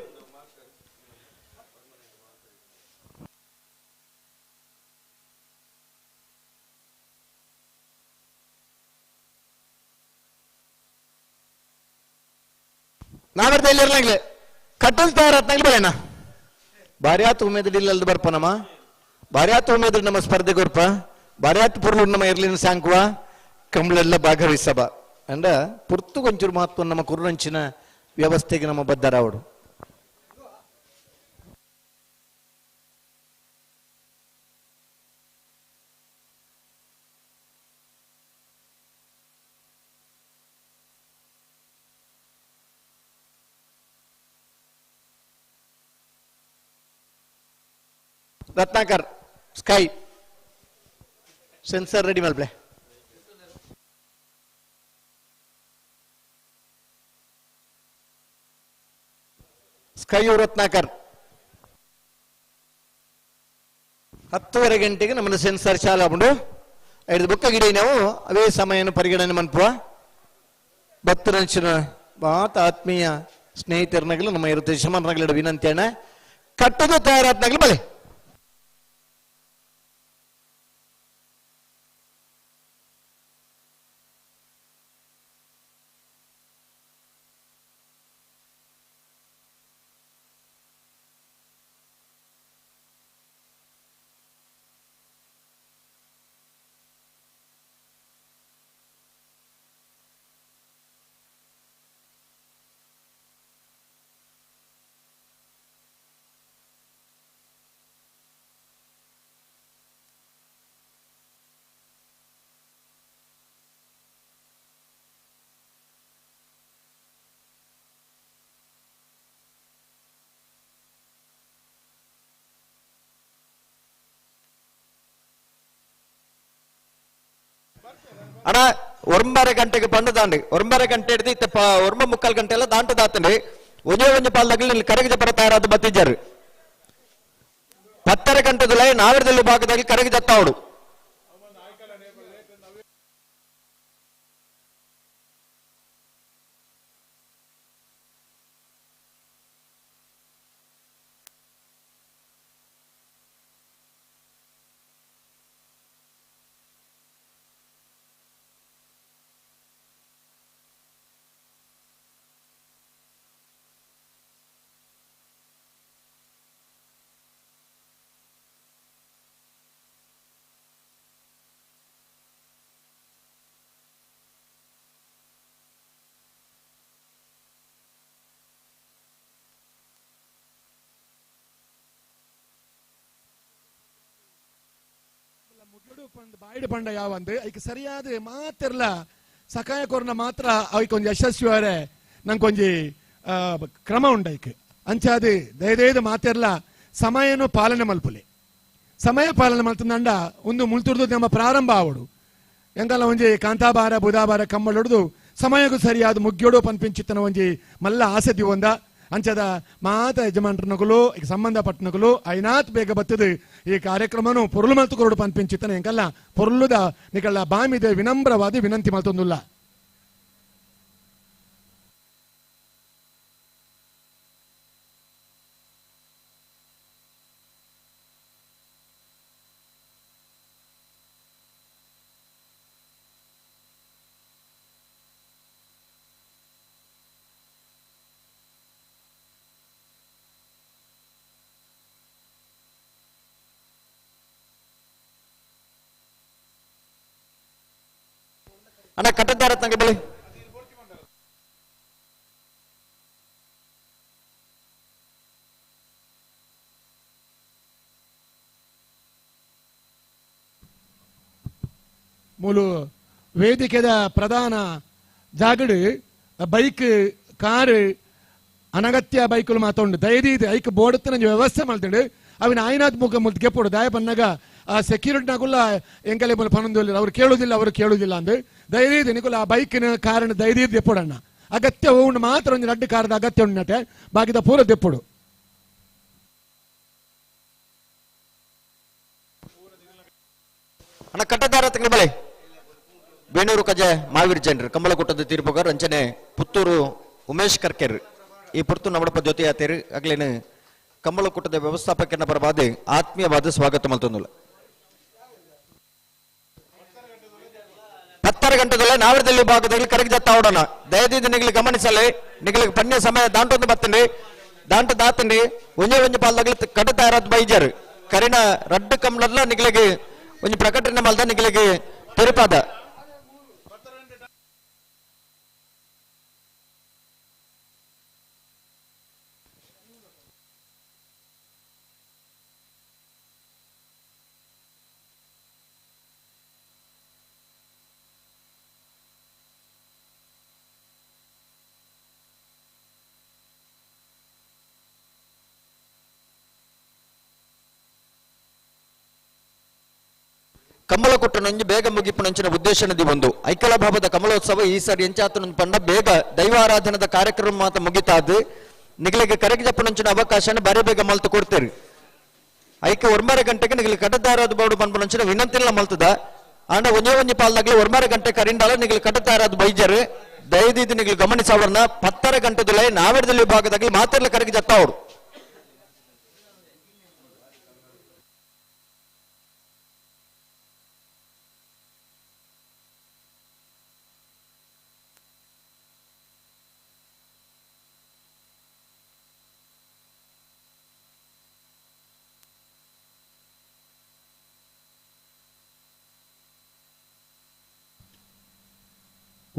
ನಾವೆರ್ದ ಎಲ್ಲಿರ್ಲಾಗ್ಲೆ ಕಟ್ಟಲ್ ತಯಾರಾತ್ನಾಗ್ಲಿ ಬೇಡ ಭಾರಿ ಆತು ಉಮೇದ್ ಇಲ್ಲಲ್ದು ಬರ್ಪ ನಮ್ಮ ಭಾರಿ ಆತು ಉಮೇದ್ ನಮ್ಮ ಸ್ಪರ್ಧೆ ಗೊರ್ಪ ಭಾರಿ ಆತು ಪುರ್ಲು ನಮ್ಮ ಇರ್ಲಿನ ಸಾಂಕುವ ಕಂಬಳೆಲ್ಲ ಭಾಗವಹಿಸಬ ಅಂಡ ಪುರ್ತು ಕೊಂಚೂರು ಮಹತ್ವ ನಮ್ಮ ಕುರುನಂಚಿನ ವ್ಯವಸ್ಥೆಗೆ ನಮ್ಮ ಬದ್ಧರಾವಡು. ರತ್ನಾಕರ್ ಸ್ಕೈ ಸೆನ್ಸರ್ ರೆಡಿ ಮಲ್ಪ್ಲೆ. ಸ್ಕೈ ರತ್ನಾಕರ್ 10:30 ಗಂಟೆಗೆ ನಮ್ಮನ್ನು ಸೆನ್ಸರ್ ಚಾಲು ಆಗ್ಬಿಡು ಐದು ಬುಕ್ಕ ಗಿಡ ನಾವು ಅವೇ ಸಮಯವನ್ನು ಪರಿಗಣನೆ ಮನ್ಪುವ ಭಕ್ತರಂಚಿನ ಮಾತ ಆತ್ಮೀಯ ಸ್ನೇಹಿತರನಾಗಲು ನಮ್ಮ ಇರುತ್ತೆ ಯಜಮಾನರಾಗಲಿ ವಿನಂತಿಯಣ್ಣ ಕಟ್ಟೋದು ತಯಾರಾತ್ನಾಗಲಿ ಬಲೆ. ಅಣ್ಣ 9:30 ಗಂಟೆಗೆ ಪಂಡು ದಾಂಡಿ 9:30 ಗಂಟೆ ಹಿಡಿದು ಇತ್ತ 9:45 ಗಂಟೆ ಎಲ್ಲ ದಾಂಟು ದಾತಂಡಿ ಒಂದೇ ಒಂಜಿ ಪಾಲ್ದಾಗಲಿ ಇಲ್ಲಿ ಕರಗಿದ ಬರ ತಯಾರಾದ ಬತ್ತಿದ್ದಾರೆ 10:30 ಗಂಟೆದಲ್ಲಿ ನಾವಿರದಲ್ಲಿ ಭಾಗದಾಗಿ ಕರಗಿ ಜತ್ತಾವಡು. ಬಾಯಿಡ್ ಪಂಡ ಯಾವಂದು ಐಕ್ ಸರಿಯಾದ ಮಾತೆರ್ಲ ಸಕಾಯ ಕೊರ್ನ ಮಾತ್ರ ಐಕ್ ಒಂಜಿ ಯಶಸ್ವಿ ನಂಗೊಂಜಿ ಕ್ರಮ ಉಂಡೈಕ್ ಅಂಚಾದ ದಯದೇದ ಮಾತೆರ್ಲ ಸಮಯನು ಪಾಲನೆ ಮಲ್ಪುಲೆ ಸಮಯ ಪಾಲನೆ ಮಲ್ತಂಡ ಒಂದು ಮುಲ್ತುರ್ದು ನಮ್ಮ ಪ್ರಾರಂಭ ಆವಡು ಎಂಕಲ್ಲ ಒಂಜಿ ಕಾಂತಾಬಾರ ಬುಧಾಬಾರ ಕಮ್ಮಳೊಡ್ದು ಸಮಯಕ್ಕೂ ಸರಿಯಾದ ಮುಗ್ಯೋಡು ಪನ್ಪಿಂಚಿತ್ತನ ಒಂಜಿ ಮಲ್ಲ ಆಸೆ ದಿವಂದ ಅಂಚದ ಮಾತ ಯಜಮಾನ್ರನಗುಲು ಈಗ ಸಂಬಂಧಪಟ್ಟನಗುಲು ಐನಾತ್ ಬೇಗ ಬತ್ತದು ಈ ಕಾರ್ಯಕ್ರಮನು ಪೊರುಳು ಮಲ್ತು ಕೊರಡು ಪನ್ಪಿಂಚಿತ್ತನ ಎಂಕಲ್ಲ ಪೊರುಳುದ ನಿಕಲ್ಲ ಬಾಮಿದೆ ವಿನಮ್ರವಾದ ವಿನಂತಿ ಮಲ್ತೊಂದುಲ್ಲ. ಅಣ್ಣ ಕಟ್ಟದಾರ ತಂಗಿ ಬಳಿ ಮೂಲು ವೇದಿಕೆದ ಪ್ರಧಾನ ಜಾಗಡು ಬೈಕ್ ಕಾರು ಅನಗತ್ಯ ಬೈಕ್ಲು ಮಾತೊಂಡು ದಯದೀದು ಐಕ್ ಬೋಡತ್ತ ನಂಜಿ ವ್ಯವಸ್ಥೆ ಮಲ್ತಂಡು ಅವಿನ ಆಯ್ನಾಥ್ ಮುಖ ಮುಲ್ತು ಗೆಪ್ಪೋಡು ದಾಯ ಬನ್ನಾಗ ಆ ಸೆಕ್ಯೂರಿಟಿನಾಗುಲ್ಲ ಎಂಕಲೆ ಮೂಲ ಪನೊಂದು ಅವ್ರು ಕೇಳುವುದಿಲ್ಲ ಅವರು ಕೇಳುವುದಿಲ್ಲ ಅಂದು ದಯದೀದು ನಿಕುಲ ಆ ಬೈಕ್ನ ಕಾರಣ ದಯದೀದು ದೆಪ್ಪೋಡಣ್ಣ ಅಗತ್ಯ ಉಂಡು ಮಾತ್ರ ಒಂದು ರಡ್ಡು ಕಾರದ ಅಗತ್ಯ ಉಂಡಟೆ ಬಾಕಿದ ಪೂರ ದೆಪ್ಪೋಡು. ಅಣ್ಣ ಕಟ್ಟದಾರ ತಂಗಿ ಬಳಿ ಬೇಣೂರು ಕಜೆ ಮಾವೀರ್ ಜೈನ್ರು ಕಂಬಳಕೂಟದ ತೀರ್ಪುಗ ರಂಚನೆ ಪುತ್ತೂರು ಉಮೇಶ್ ಕರ್ಕೆರ್ ಈ ಪುರ್ತು ನಮ್ಮಡಪ್ಪ ಜೊತೆ ಆತೇರು ಅಗ್ಲೇನು ಕಂಬಳಕೂಟದ ವ್ಯವಸ್ಥಾಪಕನ ಪರವಾದ ಆತ್ಮೀಯವಾದ ಸ್ವಾಗತ ಮಲ್ತೊಂದುಲ್ಲ. 10 ಗಂಟೆದಲ್ಲ ನಾವರದಲ್ಲಿ ಭಾಗದಲ್ಲಿ ಕರಗಿ ಜತ್ತ ಓಡೋಣ ದಯದೀದ ನಿಗಲಿ ಗಮನಿಸಲಿ ನಿಗಲಿಗೆ ಪನ್ಯ ಸಮಯ ದಾಂಟೊಂದು ಬತ್ತಂಡಿ ದಾಂಟ ದಾತಂಡಿ ಒಂಜೆ ಒಂಜಿ ಪಾಲ್ದಾಗಲಿ ಕಡ ತಯಾರಾದ ಬೈಜರ್ ಕರಿನ ರಡ್ಡು ಕಂಬಳಲ್ಲ ನಿಗಲಿಗೆ ಒಂಜಿ ಪ್ರಕಟಣೆ ಮಲ್ದ ನಿಗಲಿಗೆ ತೆರಪಾದ. ಕಮಲಕೊಟ್ಟನೊಂಜಿ ಬೇಗ ಮುಗಿಪುನಂಚಿನ ಉದ್ದೇಶನದಿ ಒಂದು ಐಕಲಭಾವದ ಕಮಲೋತ್ಸವ ಈ ಸಾರಿ ಎಂಚಾತನೊಂದು ಪಂಡ ಬೇಗ ದೈವಾರಾಧನದ ಕಾರ್ಯಕ್ರಮ ಮಾತ ಮುಗಿತಾದು ನಿಗಲಿಗೆ ಕರಗಿ ಜಪ್ಪನಂಚಿನ ಅವಕಾಶನ ಬಾರಿ ಬೇಗ ಮಲ್ತು ಕೊಡ್ತೇರಿ. ಐಕೆ 1.5 ಗಂಟೆಗೆ ನಿಗಲಿ ಕಟ್ಟದಾರಾದ ಬೋರ್ಡು ಪನ್ಪುನಂಚಿನ ವಿನಂತಿಲ್ಲ ಮಲ್ತದ ಆಂಡ ಒಂಜೇ ಒಂಜಿ ಪಾಲ್ದಾಗ್ಲಿ 1.5 ಗಂಟೆ ಕರಿಂಡಾಲ ನಿಗಲಿ ಕಟ್ಟದಾರಾದ ಬೈಜರು ದಯದೀದಿ ನಿಗಲಿ ಗಮನಿಸವರ್ನ 10 ಗಂಟೆದುಲೈ ನಾವೆಡದಲ್ಲಿ ಭಾಗದಾಗ್ಲಿ ಮಾತೆರ್ಲ ಕರಗಿ ಜತ್ತಾವರು.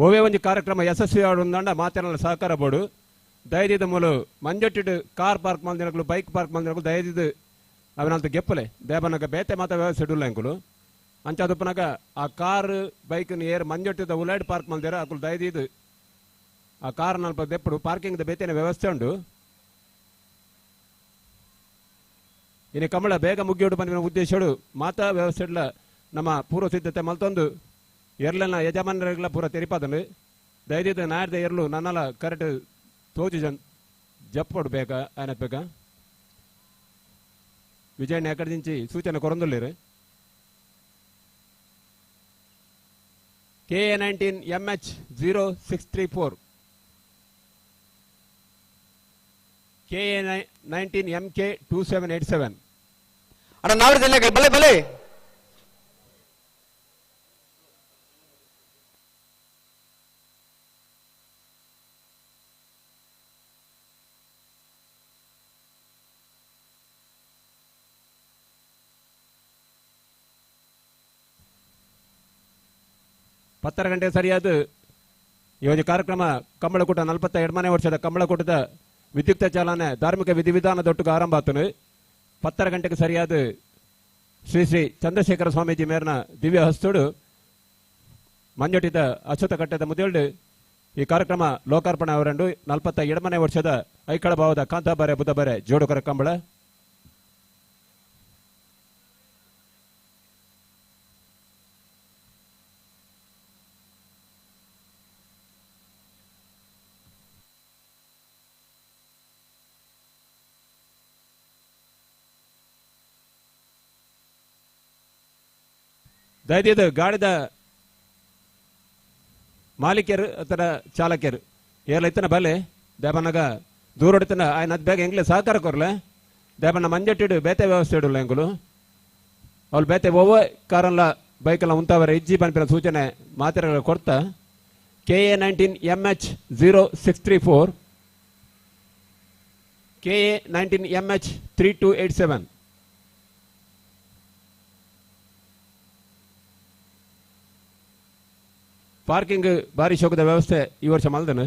ಓವೇ ಒಂದು ಕಾರ್ಯಕ್ರಮ ಯಶಸ್ವಿ ಆಡುಂದಂಡ ಮಾತನಾಡಲು ಸಹಕಾರ ಬೋರ್ಡು ದಯದಿದ್ದ ಮೂಲ ಮಂಜೊಟ್ಟಿಡು ಕಾರ್ ಪಾರ್ಕ್ ಮಲ್ದಿನಕಲು ಬೈಕ್ ಪಾರ್ಕ್ ಮಲ್ದಿನಕಲು ದಯದಿದ್ದು ಅವನಂತ ಗೆಪ್ಪಲೆ ದೇವನಗ ಬೇತೆ ಮಾತ ವ್ಯವಸ್ಥೆ ಇಡುಲ್ಲ ಅಂಕುಲು ಅಂಚಾದಪ್ಪನಾಗ ಆ ಕಾರ್ ಬೈಕ್ ಏರ್ ಮಂಜೊಟ್ಟಿದ ಉಲೈಡ್ ಪಾರ್ಕ್ ಮಲ್ದಿರ ಅಕುಲು ದಯದಿದ್ದು ಆ ಕಾರ್ ನಲ್ಪ ದೆಪ್ಪಡು ಪಾರ್ಕಿಂಗ್ ಬೇತೇನೆ ವ್ಯವಸ್ಥೆ ಉಂಡು. ಇನ್ನು ಕಮಲ ಬೇಗ ಮುಗಿಯೋಡು ಬಂದಿನ ಉದ್ದೇಶಡು ಮಾತಾ ವ್ಯವಸ್ಥೆ ಇಡ್ಲ ನಮ್ಮ ಪೂರ್ವ ಸಿದ್ಧತೆ ಮಲ್ತೊಂದು ಎರ್ಲನ ಯಜಮಾನರಿಗೆಲ್ಲ ಪೂರ ತೆರಿಪಾದನು ದಯದಿದ್ದ ನಾಡ್ದ ಎರ್ಲು ನನ್ನಲ್ಲ ಕರೆಕ್ಟ್ ತೋಜು ಜನ್ ಜಪ್ಪಡು ಬೇಕ ಆಯ್ನತ್ ಬೇಕ ವಿಜಯಣ್ಣ ಎಕ್ಕಡಿ ಸೂಚನೆ ಕೊರಂದುಲ್ಲೇರು. KA 19 MH 0634 KA 19 MK 2787. ಅಣ್ಣ ನಾವರದಲ್ಲಿ ಬಲೆ ಬಲೆ 10 ಗಂಟೆ ಸರಿಯಾದ ಈ ಒಂದು ಕಾರ್ಯಕ್ರಮ ಕಂಬಳಕೂಟ 42ನೇ ವರ್ಷದ ಕಂಬಳಕೂಟದ ವಿದ್ಯುಕ್ತ ಚಾಲನೆ ಧಾರ್ಮಿಕ ವಿಧಿವಿಧಾನದೊಟ್ಟಿಗೆ ಆರಂಭ ಆತನು. 10 ಗಂಟೆಗೆ ಸರಿಯಾದ ಶ್ರೀ ಶ್ರೀ ಚಂದ್ರಶೇಖರ ಸ್ವಾಮೀಜಿ ಮೇರ್ನ ದಿವ್ಯ ಹಸ್ತುಡು ಮಂಜೊಟ್ಟಿದ ಅಶ್ವತ್ಥ ಕಟ್ಟೆದ ಮುದೇಲ್ಡು ಈ ಕಾರ್ಯಕ್ರಮ ಲೋಕಾರ್ಪಣೆ ಅವರಂಡು 42ನೇ ವರ್ಷದ ಐಕಳ ಭಾವದ ಕಾಂತಾಬಾರೆ ಬುಧಬಾರೆ ಜೋಡುಕರ ಕಂಬಳ. ದಯದೀದು ಗಾಡಿದ ಮಾಲೀಕರು ಅಥವಾ ಚಾಲಕರು ಏರ್ಲ ಇತ್ತನ ಬಲೆ ದೇವನಗ ದೂರೊಡಿತನ ಆಯ್ನ ಅದ್ ಬೇಗ ಎಂಗ್ಲೆ ಸಹಕಾರ ಕೊರ್ಲೆ ದೇವನ ಮಂಜಟ್ಟಿಡು ಬೇತೆ ವ್ಯವಸ್ಥೆ ಇಡಲ್ಲ ಎಂಗುಲು ಅವ್ಳು ಬೇತೆ ಒವ್ವ ಕಾರಲ್ಲ ಬೈಕೆಲ್ಲ ಉಂತಾವರೆ ಇಜ್ಜಿ ಪನ್ಪಿನ ಸೂಚನೆ ಮಾತ್ರೆಗಳು ಕೊಡ್ತಾ KA 19 MH 0634 KA 19 MH 3287 parking ಭಾರಿ ಶೋಕದ ವ್ಯವಸ್ಥೆ ಈ ವರ್ಷ ಮಲ್ದನು.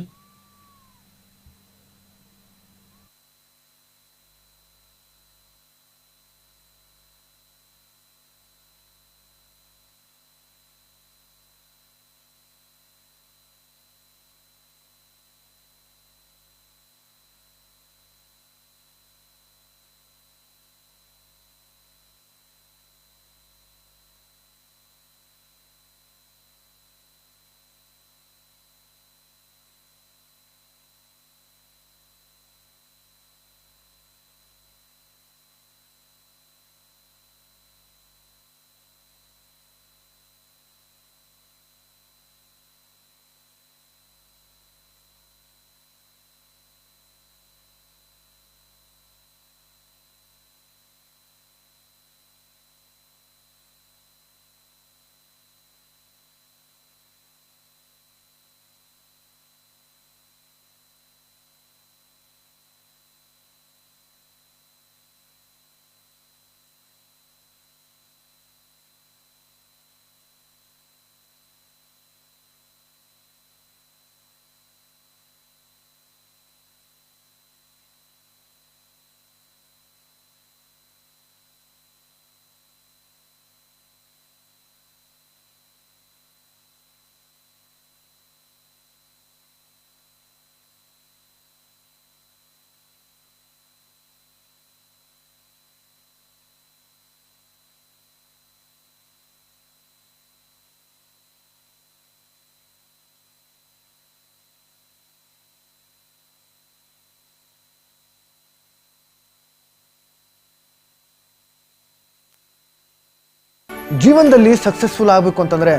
ಜೀವನದಲ್ಲಿ ಸಕ್ಸಸ್ಫುಲ್ ಆಗಬೇಕು ಅಂತಂದ್ರೆ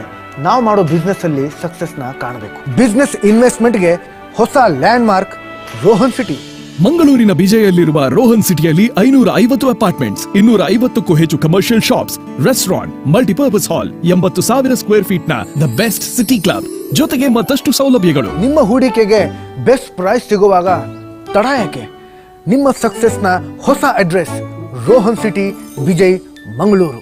ನಾವು ಮಾಡೋ ಬಿಸ್ನೆಸ್ ಅಲ್ಲಿ ಸಕ್ಸಸ್ನ ಕಾಣಬೇಕು. ಬಿಸ್ನೆಸ್ ಇನ್ವೆಸ್ಟ್ಮೆಂಟ್ಗೆ ಹೊಸ ಲ್ಯಾಂಡ್ ಮಾರ್ಕ್ ರೋಹನ್ ಸಿಟಿ. ಮಂಗಳೂರಿನ ಬಿಜೆಯಲ್ಲಿರುವ ರೋಹನ್ ಸಿಟಿಯಲ್ಲಿ 550 ಅಪಾರ್ಟ್ಮೆಂಟ್ಸ್, 250ಕ್ಕೂ ಹೆಚ್ಚು commercial shops, restaurant, multipurpose hall, 80,000 square feet ನ the best city club ಜೊತೆಗೆ ಮತ್ತಷ್ಟು ಸೌಲಭ್ಯಗಳು. ನಿಮ್ಮ ಹೂಡಿಕೆಗೆ ಬೆಸ್ಟ್ ಪ್ರೈಸ್ ಸಿಗುವಾಗ ತಡ ಯಾಕೆ? ನಿಮ್ಮ ಸಕ್ಸಸ್ನ ಹೊಸ address Rohan city, Bejai, Mangaluru.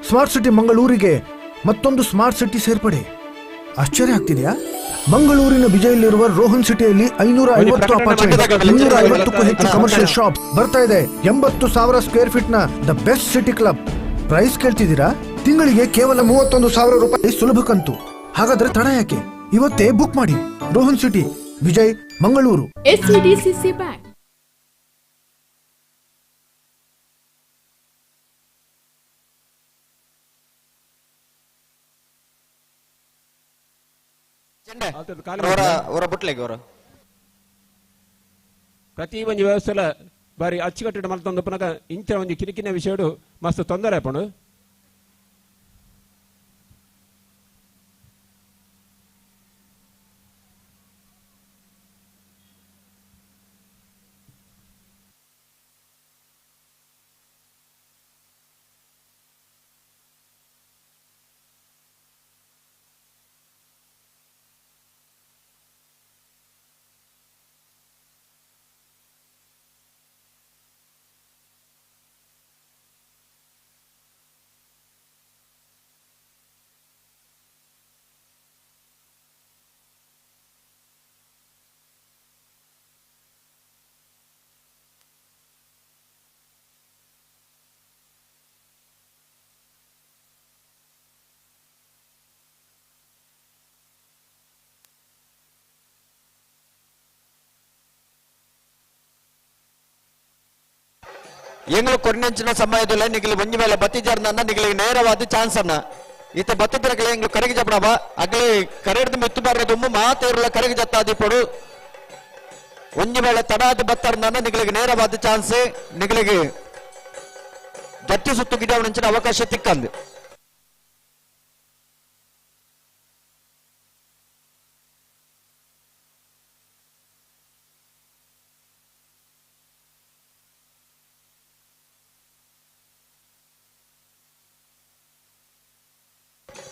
Smart city ಮಂಗಳೂರಿಗೆ ಮತ್ತೊಂದು ಸ್ಮಾರ್ಟ್ ಸಿಟಿ ಸೇರ್ಪಡೆ. ಆಶ್ಚರ್ಯ ಆಗ್ತಿದೆಯಾ? ಮಂಗಳೂರಿನ ಬಿಜೈಯಲ್ಲಿರುವ ರೋಹನ್ ಸಿಟಿಯಲ್ಲಿ 550 ಅಪಾರ್ಟ್ಮೆಂಟ್, 250ಕ್ಕೂ ಹೆಚ್ಚು ಕಮರ್ಷಿಯಲ್ ಶಾಪ್ ಬರ್ತಾ ಇದೆ. 80,000 ಸ್ಕ್ವೇರ್ ಫೀಟ್ ನ the best city club. Price ಕೇಳ್ತಿದ್ದೀರಾ? ತಿಂಗಳಿಗೆ ಕೇವಲ 31,000 ರೂಪಾಯಿ ಸುಲಭ ಕಂತು. ಹಾಗಾದ್ರೆ ತಡ ಯಾಕೆ? ಇವತ್ತೇ ಬುಕ್ ಮಾಡಿ. Rohan city, Bejai, Mangaluru. SCDCC bank. ಪ್ರತಿ ಒಂಜಿ ವ್ಯವಸ್ಥೆಲ ಬಾರಿ ಅಚ್ಚುಕಟ್ಟು ಮಲ್ತೊಂದು ಪುನಕ ಇಂಚ ಒಂಜಿ ಕಿರಿಕಿನ ವಿಷಯಡು ಮಸ್ತ್ ತೊಂದರೆ ಆಪುಂಡು. ಎಂಗ್ಲು ಕೊರ್ನೆಂಚಿನ ಸಮಯದಲ್ಲಿ ನಿಗಲಿ ಒಂಜಿ ಮೇಲೆ ಬತ್ತಿಜಾರ್ನ ನಿಗಲಿ ನೇರವಾದ ಚಾನ್ಸ್ ಅನ್ನ ಈತ ಬತ್ತಿದ್ರಗಲೆ ಎಂಗ್ಲು ಕರೆಗೆ ಜಪಡವ ಅಗಲಿ ಕರೆಡ್ದು ಮಿತ್ತು ಬಾರದುಂಬು ಮಾತೇರ್ಲ ಕರೆಗೆ ಜತ್ತಾದಿಪಡು ಒಂಜಿ ವೇಳೆ ತಡಾದ ಬತ್ತರ್ನ ನಿಗಲಿಗೆ ನೇರವಾದ ಚಾನ್ಸ್ ನಿಗಲಿಗೆ ಜತ್ತಿ ಸುತ್ತು ಗಿಡವನಂಚಿನ ಅವಕಾಶ ತಿಕ್ಕಂದು.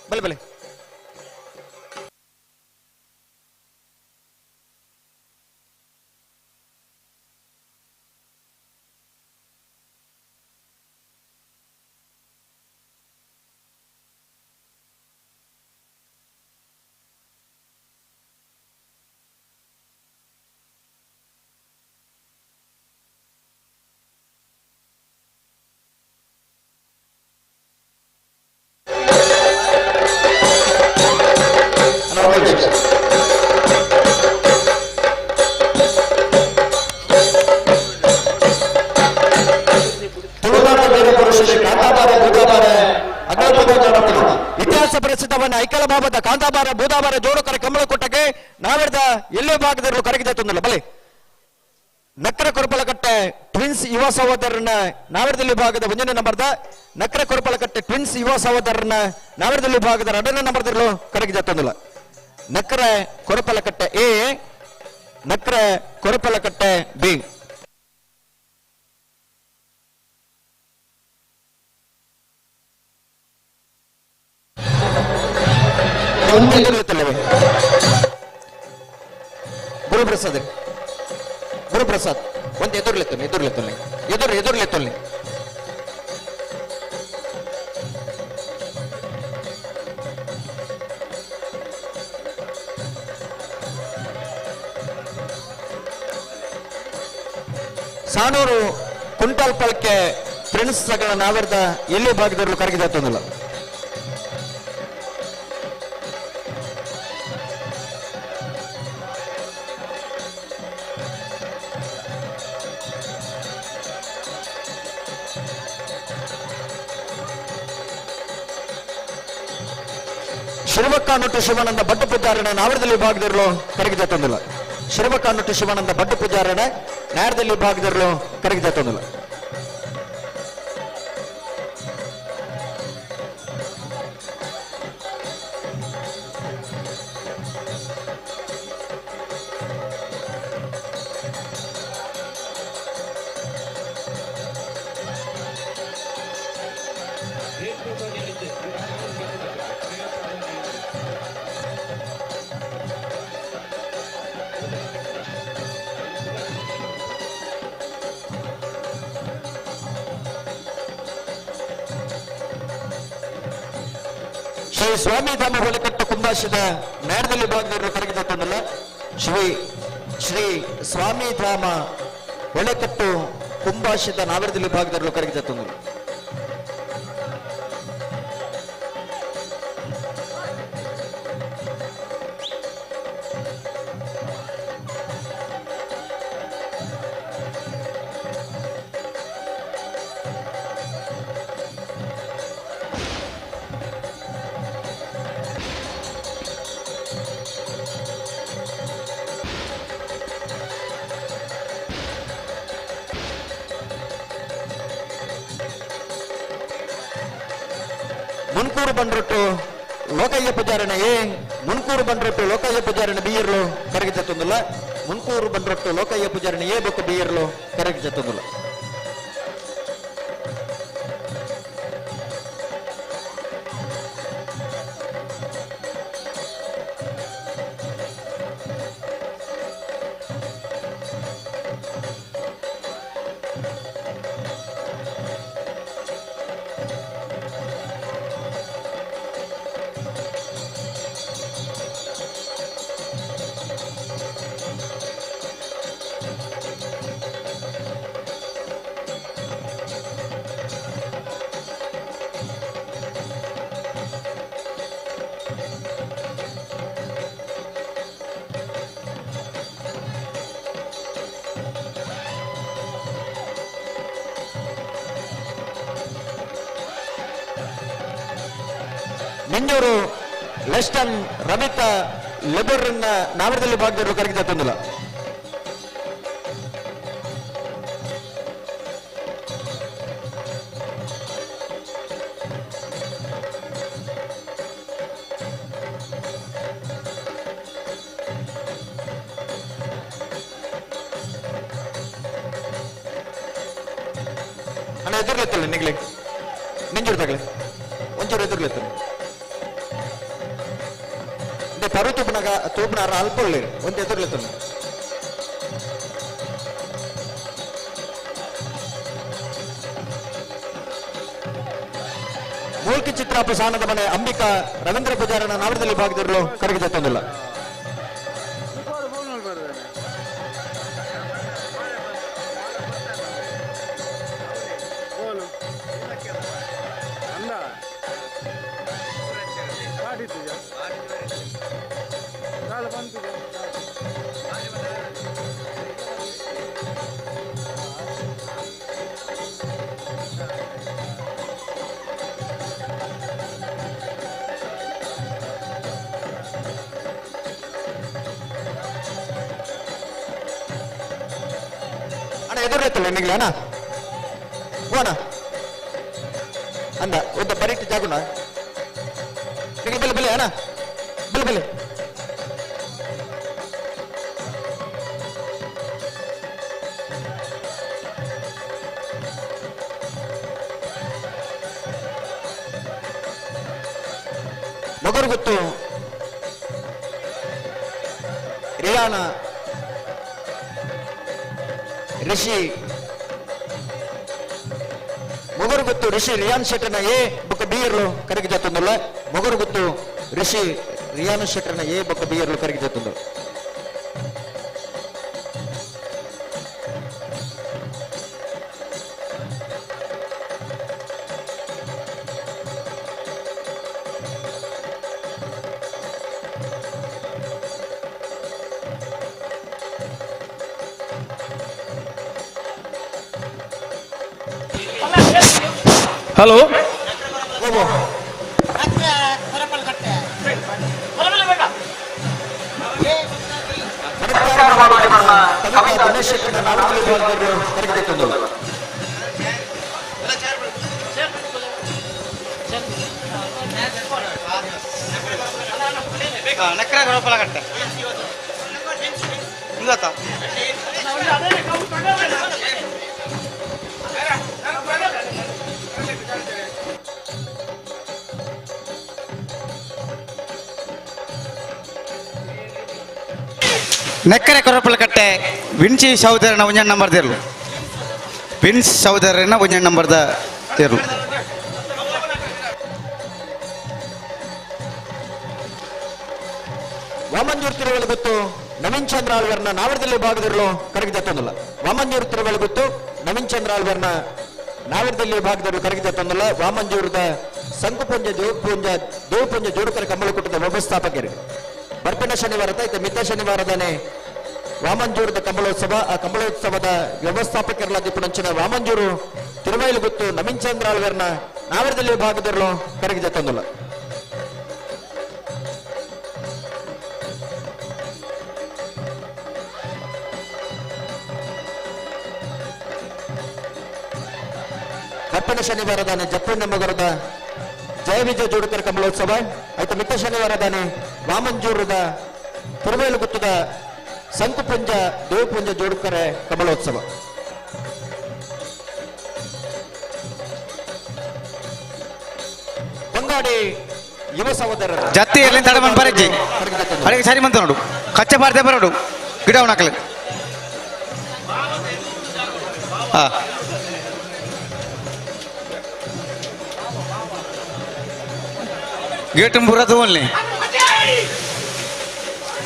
ಬಲೆ ಬಲೆ ಇತಿಹಾಸ ಪ್ರಸಿದ್ಧವನ್ನ ಐಕಲ ಭಾವದ ಕಾಂತಾಬಾರ ಬೂದಾಬಾರ ಜೋಡುಕರ ಕಮಲಕೊಟ್ಟಕ್ಕೆ ನಾವೆರ್ದ ಎಲ್ಲೇ ಭಾಗದವರು ಕರಗಿದೆ ತೊಂದಲ್ಲ ಬಲೆ ನಕ್ಕರ ಕೊರಪಲಕಟ್ಟೆ ಟ್ವಿನ್ಸ್ ಯುವ ಸಹೋದರನ ನಾವೆರ್ದಲ್ಲಿ ಭಾಗದ ಒಂದನೇ ನಂಬರ್ದ ನಕ್ಕರ ಕೊರಪಲಕಟ್ಟೆ ಟ್ವಿನ್ಸ್ ಯುವ ಸಹೋದರನ ನಾವೆರ್ದಲ್ಲಿ ಭಾಗದ ಎರಡನೇ ನಂಬರ್ದಲ್ಲೂ ಕರಗಿದೆ ತೊಂದಲ್ಲ. ನಕ್ಕರ ಕೊರಪಲಕಟ್ಟೆ ಎ, ನಕ್ಕರ ಕೊರಪಲಕಟ್ಟೆ ಬಿ. ಗುರುಪ್ರಸಾದ್ ಗುರುಪ್ರಸಾದ್ ಒಂದು ಎದುರ್ಲೆತ್ತೊಲ್ಲಿ ಎದುರ್ಲೆತ್ತೊಲ್ಲಿ ಎದುರು ಎದುರ್ಲೆತ್ತೊಲ್ಲಿ. ಸಾನೂರು ಕುಂಟಾಲ್ ಪಲ್ಕೆ ಫ್ರೆಂಡ್ಸ್ ಸಗಳ ನಾವೆರ್ದ ಎಲ್ಲಿ ಭಾಗದವರು ಕರಗಿದೆ ತೊಂದಲ್ಲ. ಶಿರವಕ್ಕಾನೊಟ್ಟು ಶಿವಾನಂದ ಭಟ್ಟ ಪೂಜಾರಣ ನಾವರದಲ್ಲಿ ಭಾಗದಿರಲು ಕರಗಿದೆ ತೊಂದಿಲ್ಲ. ಶಿರವಕ್ಕಾನೊಟ್ಟು ಶಿವಾನಂದ ಭಟ್ಟ ಪೂಜಾರಣ ನ್ಯಾಯದಲ್ಲಿ ಭಾಗದಿರಲು ಕರಗಿದೆ ತೊಂದಿಲ್ಲ. ಶ್ರೀ ಸ್ವಾಮಿ ಧಾಮ ಹೊಲೆಕಟ್ಟು ಕುಂಬಾಶದ ನೇರದಲ್ಲಿ ಭಾಗದವರು ಕರಗಿದೆ ತೊಂದಲ್ಲ. ಶ್ರೀ ಶ್ರೀ ಸ್ವಾಮಿ ಧಾಮ ಹೊಳೆಕಟ್ಟು ಕುಂಬಾಶದ ನಾವರದಲ್ಲಿ ಭಾಗದವರು ಕರಗಿದೆ ತೊಂದಲ್ಲ. ಮುನ್ಕೂರು ಬಂಡ್ರೊಟ್ಟು ಲೋಕಯ್ಯ ಪೂಜಾರಣ ಎ, ಮುನ್ಕೂರು ಬಂಡ್ರೊಟ್ಟು ಲೋಕಯ್ಯ ಪೂಜಾರಣ ಬಿಯರ್ಲು ಕರಗಿ ಜತ್ತೊಂದಿಲ್ಲ. ಮುನ್ಕೂರು ಬಂಡ್ರೊಟ್ಟು ಲೋಕಯ್ಯ ಪೂಜಾರಣ ಎ ಬೊಕ್ಕ ಬಿಯರ್ಲು ಕರಗಿ ಜತ್ತೊಂದಿಲ್ಲ. Minjur ಲೆಸ್ಟನ್ ರಮಿತಾ ಲೆಬರ್ನ ನಾವರದಲ್ಲಿ ಭಾಗದವರು ಕರಗಿ ತಂದಿಲ್ಲ. ಅಣ್ಣ ಎದುರ್ಲೆತ್ತಲ್ಲ ನಿಗ್ಲಿ ಮಿಂಜೂರು ತಗಲಿ ಒಂಚೂರು ಎದುರ್ಲೆತ್ತಲ್ಲ ಪರು ತೂಪನಾಗ ತೂಪನಾರ ಅಲ್ಪ ಒಳ್ಳೆ ಒಂದು ಎದುರ್ಲೆತ್ತಲ್ಲ. ಮೂಲ್ಕಿ ಚಿತ್ರಾಪ ಸಾನದ ಮನೆ ಅಂಬಿಕಾ ರವೀಂದ್ರ ಪೂಜಾರನ ನಾವರದಲ್ಲಿ ಭಾಗದಿರಲು ಕರಗಿ ತಂದಿಲ್ಲ. ಎದುರ್ಲೆತ್ತಲ್ಲ ನಿಗ್ಲಿ ಅಣ್ಣ ಹೋಣ ಅಂದ ಒದ್ದ ಬರೀಟ್ ಜಾಗುಣ ನಿಗ್ಲಿ ಬೆಲೆ ಬೆಲೆ ಅಣ್ಣ ಬೆಲೆ ಬೆಲೆ. ಮೊಗರು ಗೊತ್ತು ರಿಯಾನ ರಿಷಿ ಮೊಗರು ಗೊತ್ತು ರಿಷಿ ರಿಯಾನ್ ಶೆಟ್ಟರ್ನ ಎ ಬೊಕ್ಕ ಬಿ ಇರ್ಲು ಕರಗಿ ಜತ್ತೊಂದುಲ್ಲ. ಮೊಗರು ಗೊತ್ತು ರಿಷಿ ರಿಯಾನ್ ಶೆಟ್ಟರ್ನ ಎ ಬೊಕ್ಕ ಬಿ ಇರ್ಲು ಕರಗಿ ಜತ್ತೊಂದು. ಹಲೋ ನೆಕ್ಕರೆ ಕೊರಪಲಕಟ್ಟೆ ವಿನ್ಸಿ ಸಹೋದರನ ಒಂಜನ್ ನಂಬರ್ ತೇರ್ಲು. ವಿನ್ಸ್ ಸಹೋದರನ ಒಂಜನ್ ನಂಬರ್ದ ತೇರ್ಲು. ವಾಮಂಜೂರು ತಿರುವಳಿ ಗೊತ್ತು ನವೀನ್ ಚಂದ್ರ ಆಳ್ವರ್ನ ನಾವರದಲ್ಲಿ ಭಾಗದಿರಲು ಕರಗಿ ಜತ್ತೊಂದಿಲ್ಲ. ವಾಮಂಜೂರು ತಿರುವಳಿ ಗೊತ್ತು ನವೀನ್ ಚಂದ್ರ ಆಳ್ವರ್ನ ನಾವರದಲ್ಲಿ ಭಾಗದಿರಲು ಕರಗಿ ಜತ್ತೊಂದಿಲ್ಲ. ವಾಮಂಜೂರದ ಸಂಕುಪುಂಜ ದೇವಪುಂಜ ದೇವಪುಂಜ ಜೋಡುಕರ ಕಂಬಳಕೂಟದ ವ್ಯವಸ್ಥಾಪಕರು ಬರ್ಪಿನ ಶನಿವಾರ ಐತೆ ಮಿತ್ತ ಶನಿವಾರದಾನೆ ವಾಮಂಜೂರದ ಕಂಬಳೋತ್ಸವ. ಆ ಕಂಬಳೋತ್ಸವದ ವ್ಯವಸ್ಥಾಪಕರಲ್ಲ ದೀಪನಂಚಿನ ವಾಮಂಜೂರು ತಿರುಮೈಲು ಗೊತ್ತು ನವೀನ್ ಚಂದ್ರ ಆಳ್ವರ್ನ ನಾವರದಲ್ಲಿ ಭಾಗದಿರಲು ಕರಗಿ ಜತ್ತೊಂದಿಲ್ಲ. ಬರ್ಪಿನ ಶನಿವಾರದಾನೆ ಜಪ್ಪಣ್ಣ ಮಗರದ ಜಯ ವಿಜಯ ಜೋಡುಕರ ಕಂಬಳೋತ್ಸವ ಆಯ್ತು. ಮಿತ್ತ ಶನಿವಾರದಾನೆ ವಾಮಂಜೂರದ ತಿರುವೇಲುಗುತ್ತದ ಸಂಕುಪುಂಜ ದೇವಪುಂಜ ಜೋಡುಕರೆ ಕಂಬಳೋತ್ಸವ. ಬಂಗಾಡಿ ಯುವ ಸಹೋದರರ ಜತ್ತಿಯಲ್ಲಿ ತಡಮನ್ ಬರಜ್ಜಿ ಅಡಿಗೆ ಸರಿ ಬಂತ ನೋಡು ಕಚ್ಚೆ ಬಾರ್ದೆ ಬರೋಡು ಗಿಡ ಅವನಾಕಲಿ. ಹಾ ಗೇಟ್ ಬುರದು only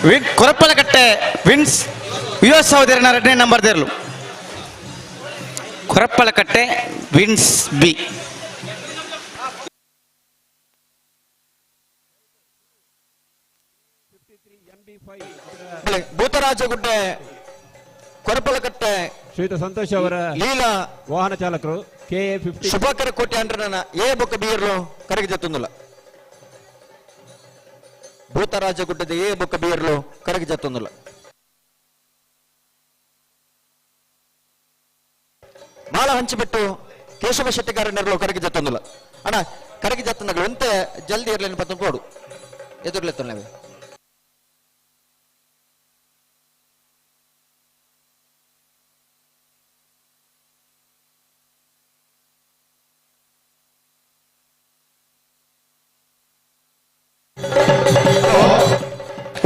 win Korappalakatte wins ಯುವ ಸಹೋದರನ ಎರಡನೇ ನಂಬರ್ ದೇರ್ಲು. Korappalakatte wins B. Bhutarajagudde Korappalakatte ಶ್ರೀಯುತ ಸಂತೋಷ್ ಅವರ ಲೀಲಾ ವಾಹನ ಚಾಲಕರು ಕೆ 50 ಶುಭಾಕರ ಕೋಟೆ ಅಂಡ್ರನ ಎ ಬೊಕ್ಕ ಬಿ ಇರ್ಲು ಕರಗಿ ಜತ್ತೊಂದಿಲ್ಲ. ಭೂತರಾಜ ಗುಡ್ಡದ ಎ ಬೊಕ್ಕ ಬಿಯರ್ಲು ಕರಗಿ ಜತ್ತೊಂದುಲ್ಲ. ಮಾಳ ಹಂಚಿಬಿಟ್ಟು ಕೇಶವ ಶೆಟ್ಟಿಗಾರನೆರ್ಲು ಕರಗಿ ಜತ್ತೊಂದುಲ್ಲ. ಅಣ್ಣ ಕರಗಿ ಜತ್ತನಗಳು ಎಂತ ಜಲ್ದಿ ಇರ್ಲೇನು ಪತ್ತೊಂದು ಕೊಡು ಎದುರ್ಲೆತ್ತೊಂದು.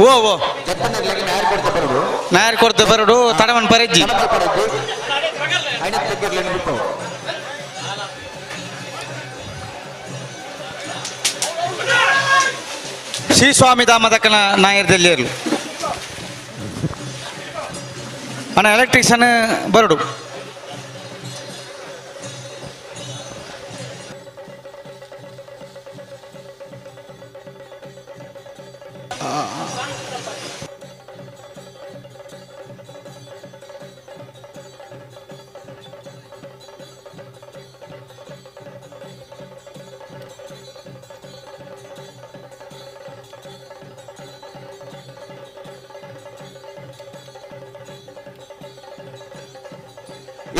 ಓ ಓ ನಾಯರ್ ಕೊಡ್ತ ಬರಡು ತಡವನ್ ಪರೆಜ್ಜಿ. ಶ್ರೀ ಸ್ವಾಮಿ ಧಾಮದಕ್ಕನ ನಾಯರ್ದಲ್ಲಿ ಇರಲು ಅಣ್ಣ ಎಲೆಕ್ಟ್ರಿಷಿಯನ್ ಬರಡು.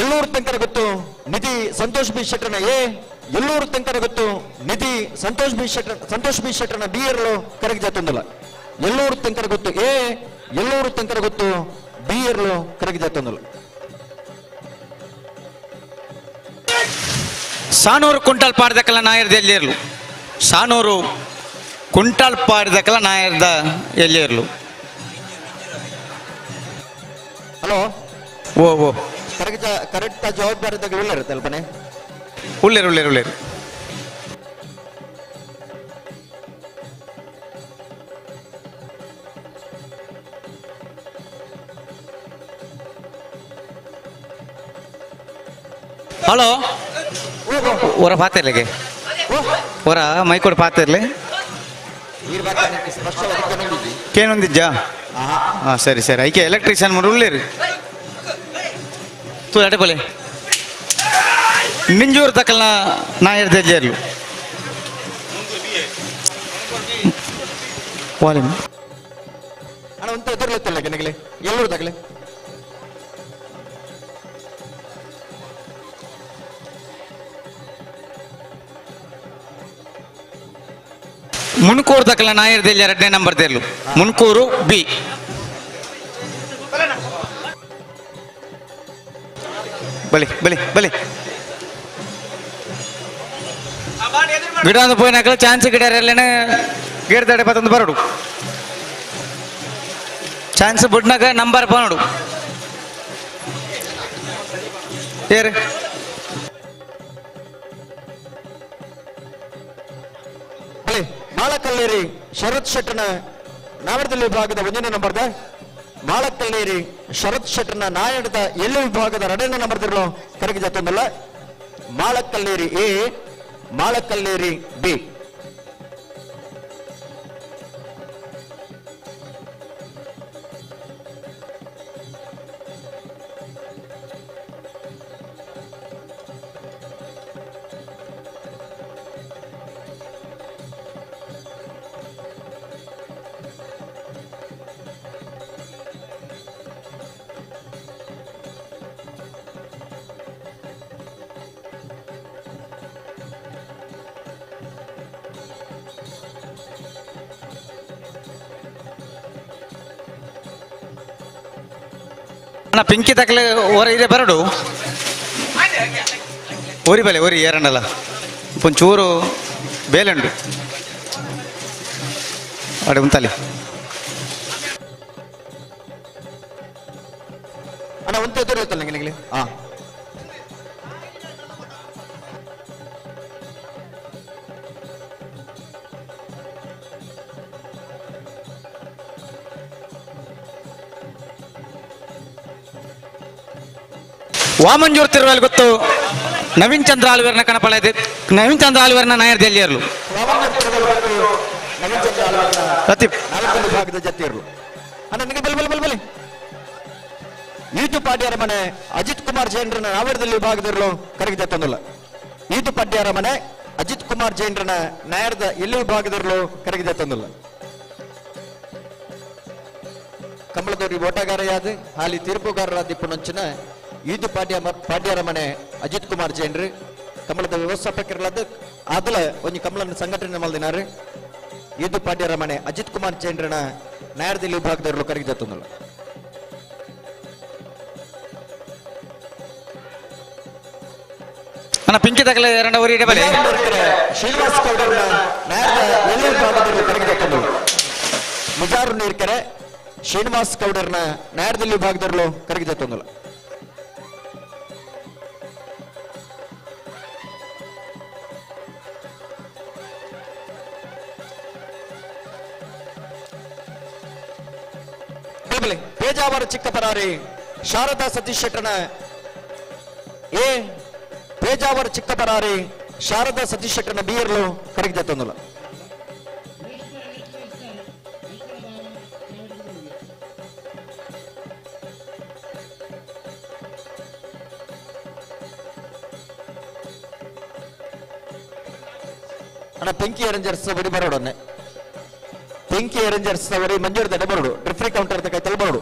ಎಲ್ಲೂರು ತೆಂಕರ ಗೊತ್ತು ನಿಧಿ ಸಂತೋಷ್ ಬಿ ಶೆಟ್ಟರ್ನ ಎ, ಎಲ್ಲೂರು ತೆಂಕರ ಗೊತ್ತು ನಿಧಿ ಸಂತೋಷ್ ಬಿ ಶೆಟ್ಟರ್ ಸಂತೋಷ್ ಬಿ ಶೆಟ್ಟರ್ನ ಬಿ ಎರಲು ಕರಗಿ ಜಾತೊಂದಲ್ಲ. ಎಲ್ಲೂರು ತೆಂಕರ ಗೊತ್ತು ಎ, ಎಲ್ಲೂರು ತೆಂಕರ ಗೊತ್ತು ಬಿ ಎರಲು ಕರಗಿ ಜಾತೊಂದಲ್ಲ. ಸಾನೂರು ಕುಂಟಾಲ್ ಪಾಡ್ದಕ್ಕಲ್ಲ ನಾಯರ್ದ ಎಲ್ಲಿರ್ಲು. ಸಾನೂರು ಕುಂಟಾಲ್ ಪಾಡ್ದಕ್ಕಲ್ಲ ನಾಯರ್ದ ಎಲ್ಲಿರ್ಲು. ಹಲೋ ಓ ಓ ಕರೆಕ್ಟ್ ಜವಾಬ್ದಾರಿ ಉಳ್ಳೇರು ತಲ್ಪನೆ ಉಳ್ಳೇರು ಉಳ್ಳೇರು ಉಳ್ಳೇರು. ಹಲೋ ಹೊರ ಪಾತಿರ್ಲಿಗೆ ಹೊರ ಮೈಕೋಡ್ ಪಾತಿರ್ಲಿ ಕೇನೊಂದಿಜ್ಜಾ? ಹಾಂ ಸರಿ ಸರಿ. ಐಕೆ ಎಲೆಕ್ಟ್ರಿಷಿಯನ್ ಮಾಡಿ ಉಳ್ಳೇರಿ ತೂ ಅಡೆ ಮಿಂಜೂರು ತಕಲ್ನ ನಾಯರ್ ದೆಜ್ಜರ್ಲು ವಾಲಿಮ್ ಅಣ್ಣ ಒಂದು ಎದುರ್ಲೆತ್ತಲ್ಲ ಕೆನಗಲೆ ಎಲ್ಲರೂ ತಗಲೆ. ಮುನ್ಕೂರು ತಕಲ ನಾಯರ್ ದೆಲ್ಲ ಎರಡನೇ ನಂಬರ್ ದೆಲ್ಲು ಮುನ್ಕೂರು ಬಿ. ಬಲಿ ಬಲಿ ಬಲಿ ಗಿಡ ಒಂದು ಪೋಯಿನಾಕಲ ಚಾನ್ಸ್ ಗಿಡ ಎಲ್ಲೇನೆ ಗೇಡ್ದಾಡೆ ಪತ್ತೊಂದು ಬರಡು ಚಾನ್ಸ್ ಬುಡ್ನಾಗ ನಂಬರ್ ಪೋನಡು ಏರು. ಮಾಳಕಲ್ಲೇರಿ ಶರತ್ ಶೆಟ್ಟನ ನಾವಡದಲ್ಲಿ ವಿಭಾಗದ ಒಂದನೇ ನಂಬರ್ದ ಮಾಳಕಲ್ಲೇರಿ ಶರತ್ ಶೆಟ್ಟನ ನಾಯಣದ ಎಳ್ಳು ವಿಭಾಗದ ಎರಡನೇ ನಂಬರ್ದಿರಲು ಕರಗಿ ಜಾತೊಂದಲ್ಲ. ಮಾಳಕಲ್ಲೇರಿ ಎ, ಮಾಳಕಲ್ಲೇರಿ ಬಿ. ಅಣ್ಣ ಪಿಂಕಿ ತಕಲೆ ಹೊರ ಇದೆ ಬರಡು ಊರಿ ಬಲೆ ಊರಿ ಏರಂಡಲ್ಲ ಒಂಚೂರು ಬೇಲೆಂಡು ಅಡೆ ಉಂತಲ್ಲಿ. ಅಣ್ಣ ಒಂತೆ ಎದುರು ನಿನಗೆ. ಹಾ ವಾಮಂಜೂರ್ ತಿರುವಲ್ಲಿ ಗೊತ್ತು ನವೀನ್ ಚಂದ್ರ ಆಳ್ವೇರ್ನ ಕಣಪಳ ಇದೆ. ನವೀನ್ ಚಂದ್ರ ಆಳ್ವೇರ್ನ ನಾಯರ್ ದೆಲ್ಲಿಯರ್ಲು ಪ್ರದೀಪ್ ವಿಭಾಗದ ಜತಿಯರ್ಲು. ಅಣ್ಣ ನಿನಗೆ ಬಲ್ ಬಲ್ ಬಲ್ ಬಲಿ. ಈತು ಪಾಡ್ಯರ ಮನೆ ಅಜಿತ್ ಕುಮಾರ್ ಜೈನ್ರನ ನಾವರದಲ್ಲಿ ವಿಭಾಗದಿರಲು ಕರಗಿ ತಂದಲ್ಲ. ಈತು ಪಾಡ್ಯರ ಮನೆ ಅಜಿತ್ ಕುಮಾರ್ ಜೈನ್ರನ ನಾಯರ್ದ ಎಲ್ಲಿ ವಿಭಾಗದಿರಲು ಕರಗಿ ತಂದಲ್ಲ. ಕಂಬಳದೋರಿ ಓಟಗಾರಯಾದ ಹಾಲಿ ತೀರ್ಪುಗಾರರಾದ ಇಪ್ಪುನಂಚಿನ ಈದು ಪಾಡ್ಯ ಪಾಡ್ಯರ ಮನೆ ಅಜಿತ್ ಕುಮಾರ್ ಜೈನ್ರು ಕಂಬಳದ ವ್ಯವಸ್ಥಾಪಕರಾದ ಆದಲ ಒಂಜಿ ಕಂಬಳನ ಸಂಘಟನೆ ಮಲ್ದಿನಾರು ಈದು ಪಾಡ್ಯರ ಮನೆ ಅಜಿತ್ ಕುಮಾರ್ ಜೈನ್ರನ ನಾಯರ್ದಿಲ್ಲಿ ವಿಭಾಗದವರು ಕರಗಿದತ್ತೊಂದಲ್ಲ. ಅಣ್ಣ ಪಿಂಕಿ ತಗಲ ಎರಡು ಊರಿ ಇಡಬಲೆ ಶ್ರೀನಿವಾಸ್ ಗೌಡರನ್ನ ನಾಯರ್ದ ಎಲ್ಲಿ ವಿಭಾಗದವರು ಕರಗಿದತ್ತೊಂದು ಮುಜಾರು ನೀರ್ಕೆರೆ ಶ್ರೀನಿವಾಸ್ ಗೌಡರ್ನ ನಾಯರ್ದಿಲ್ಲಿ ವಿಭಾಗದವರು ಕರಗಿದತ್ತೊಂದಲ್ಲ. ಪೇಜಾವರ ಚಿಕ್ಕಪರಾರಿ ಶಾರದಾ ಸತೀಶ್ ಶೆಟ್ಟನ ಎ ಪೇಜಾವರ ಚಿಕ್ಕಪರಾರಿ ಶಾರದಾ ಸತೀಶ್ ಶೆಟ್ಟನ ಬಿಯರ್ಲು ಕರಗಿದತ್ತೊಂದಲ್ಲ. ಅಣ್ಣ ಪೆಂಕಿ ಅರೇಂಜರ್ಸ್ ಬಡಿ ಬರೋಡನ್ನೆ ಬೆಂಕಿ ಅರೇಂಜರ್ಸ್ ಅವರಿ ಮಂಜೂರು ದಡ ಬರೋಡು ರೆಫ್ರಿ ಕೌಂಟರ್ ಕೈತಲ್ ಬರೋಡು.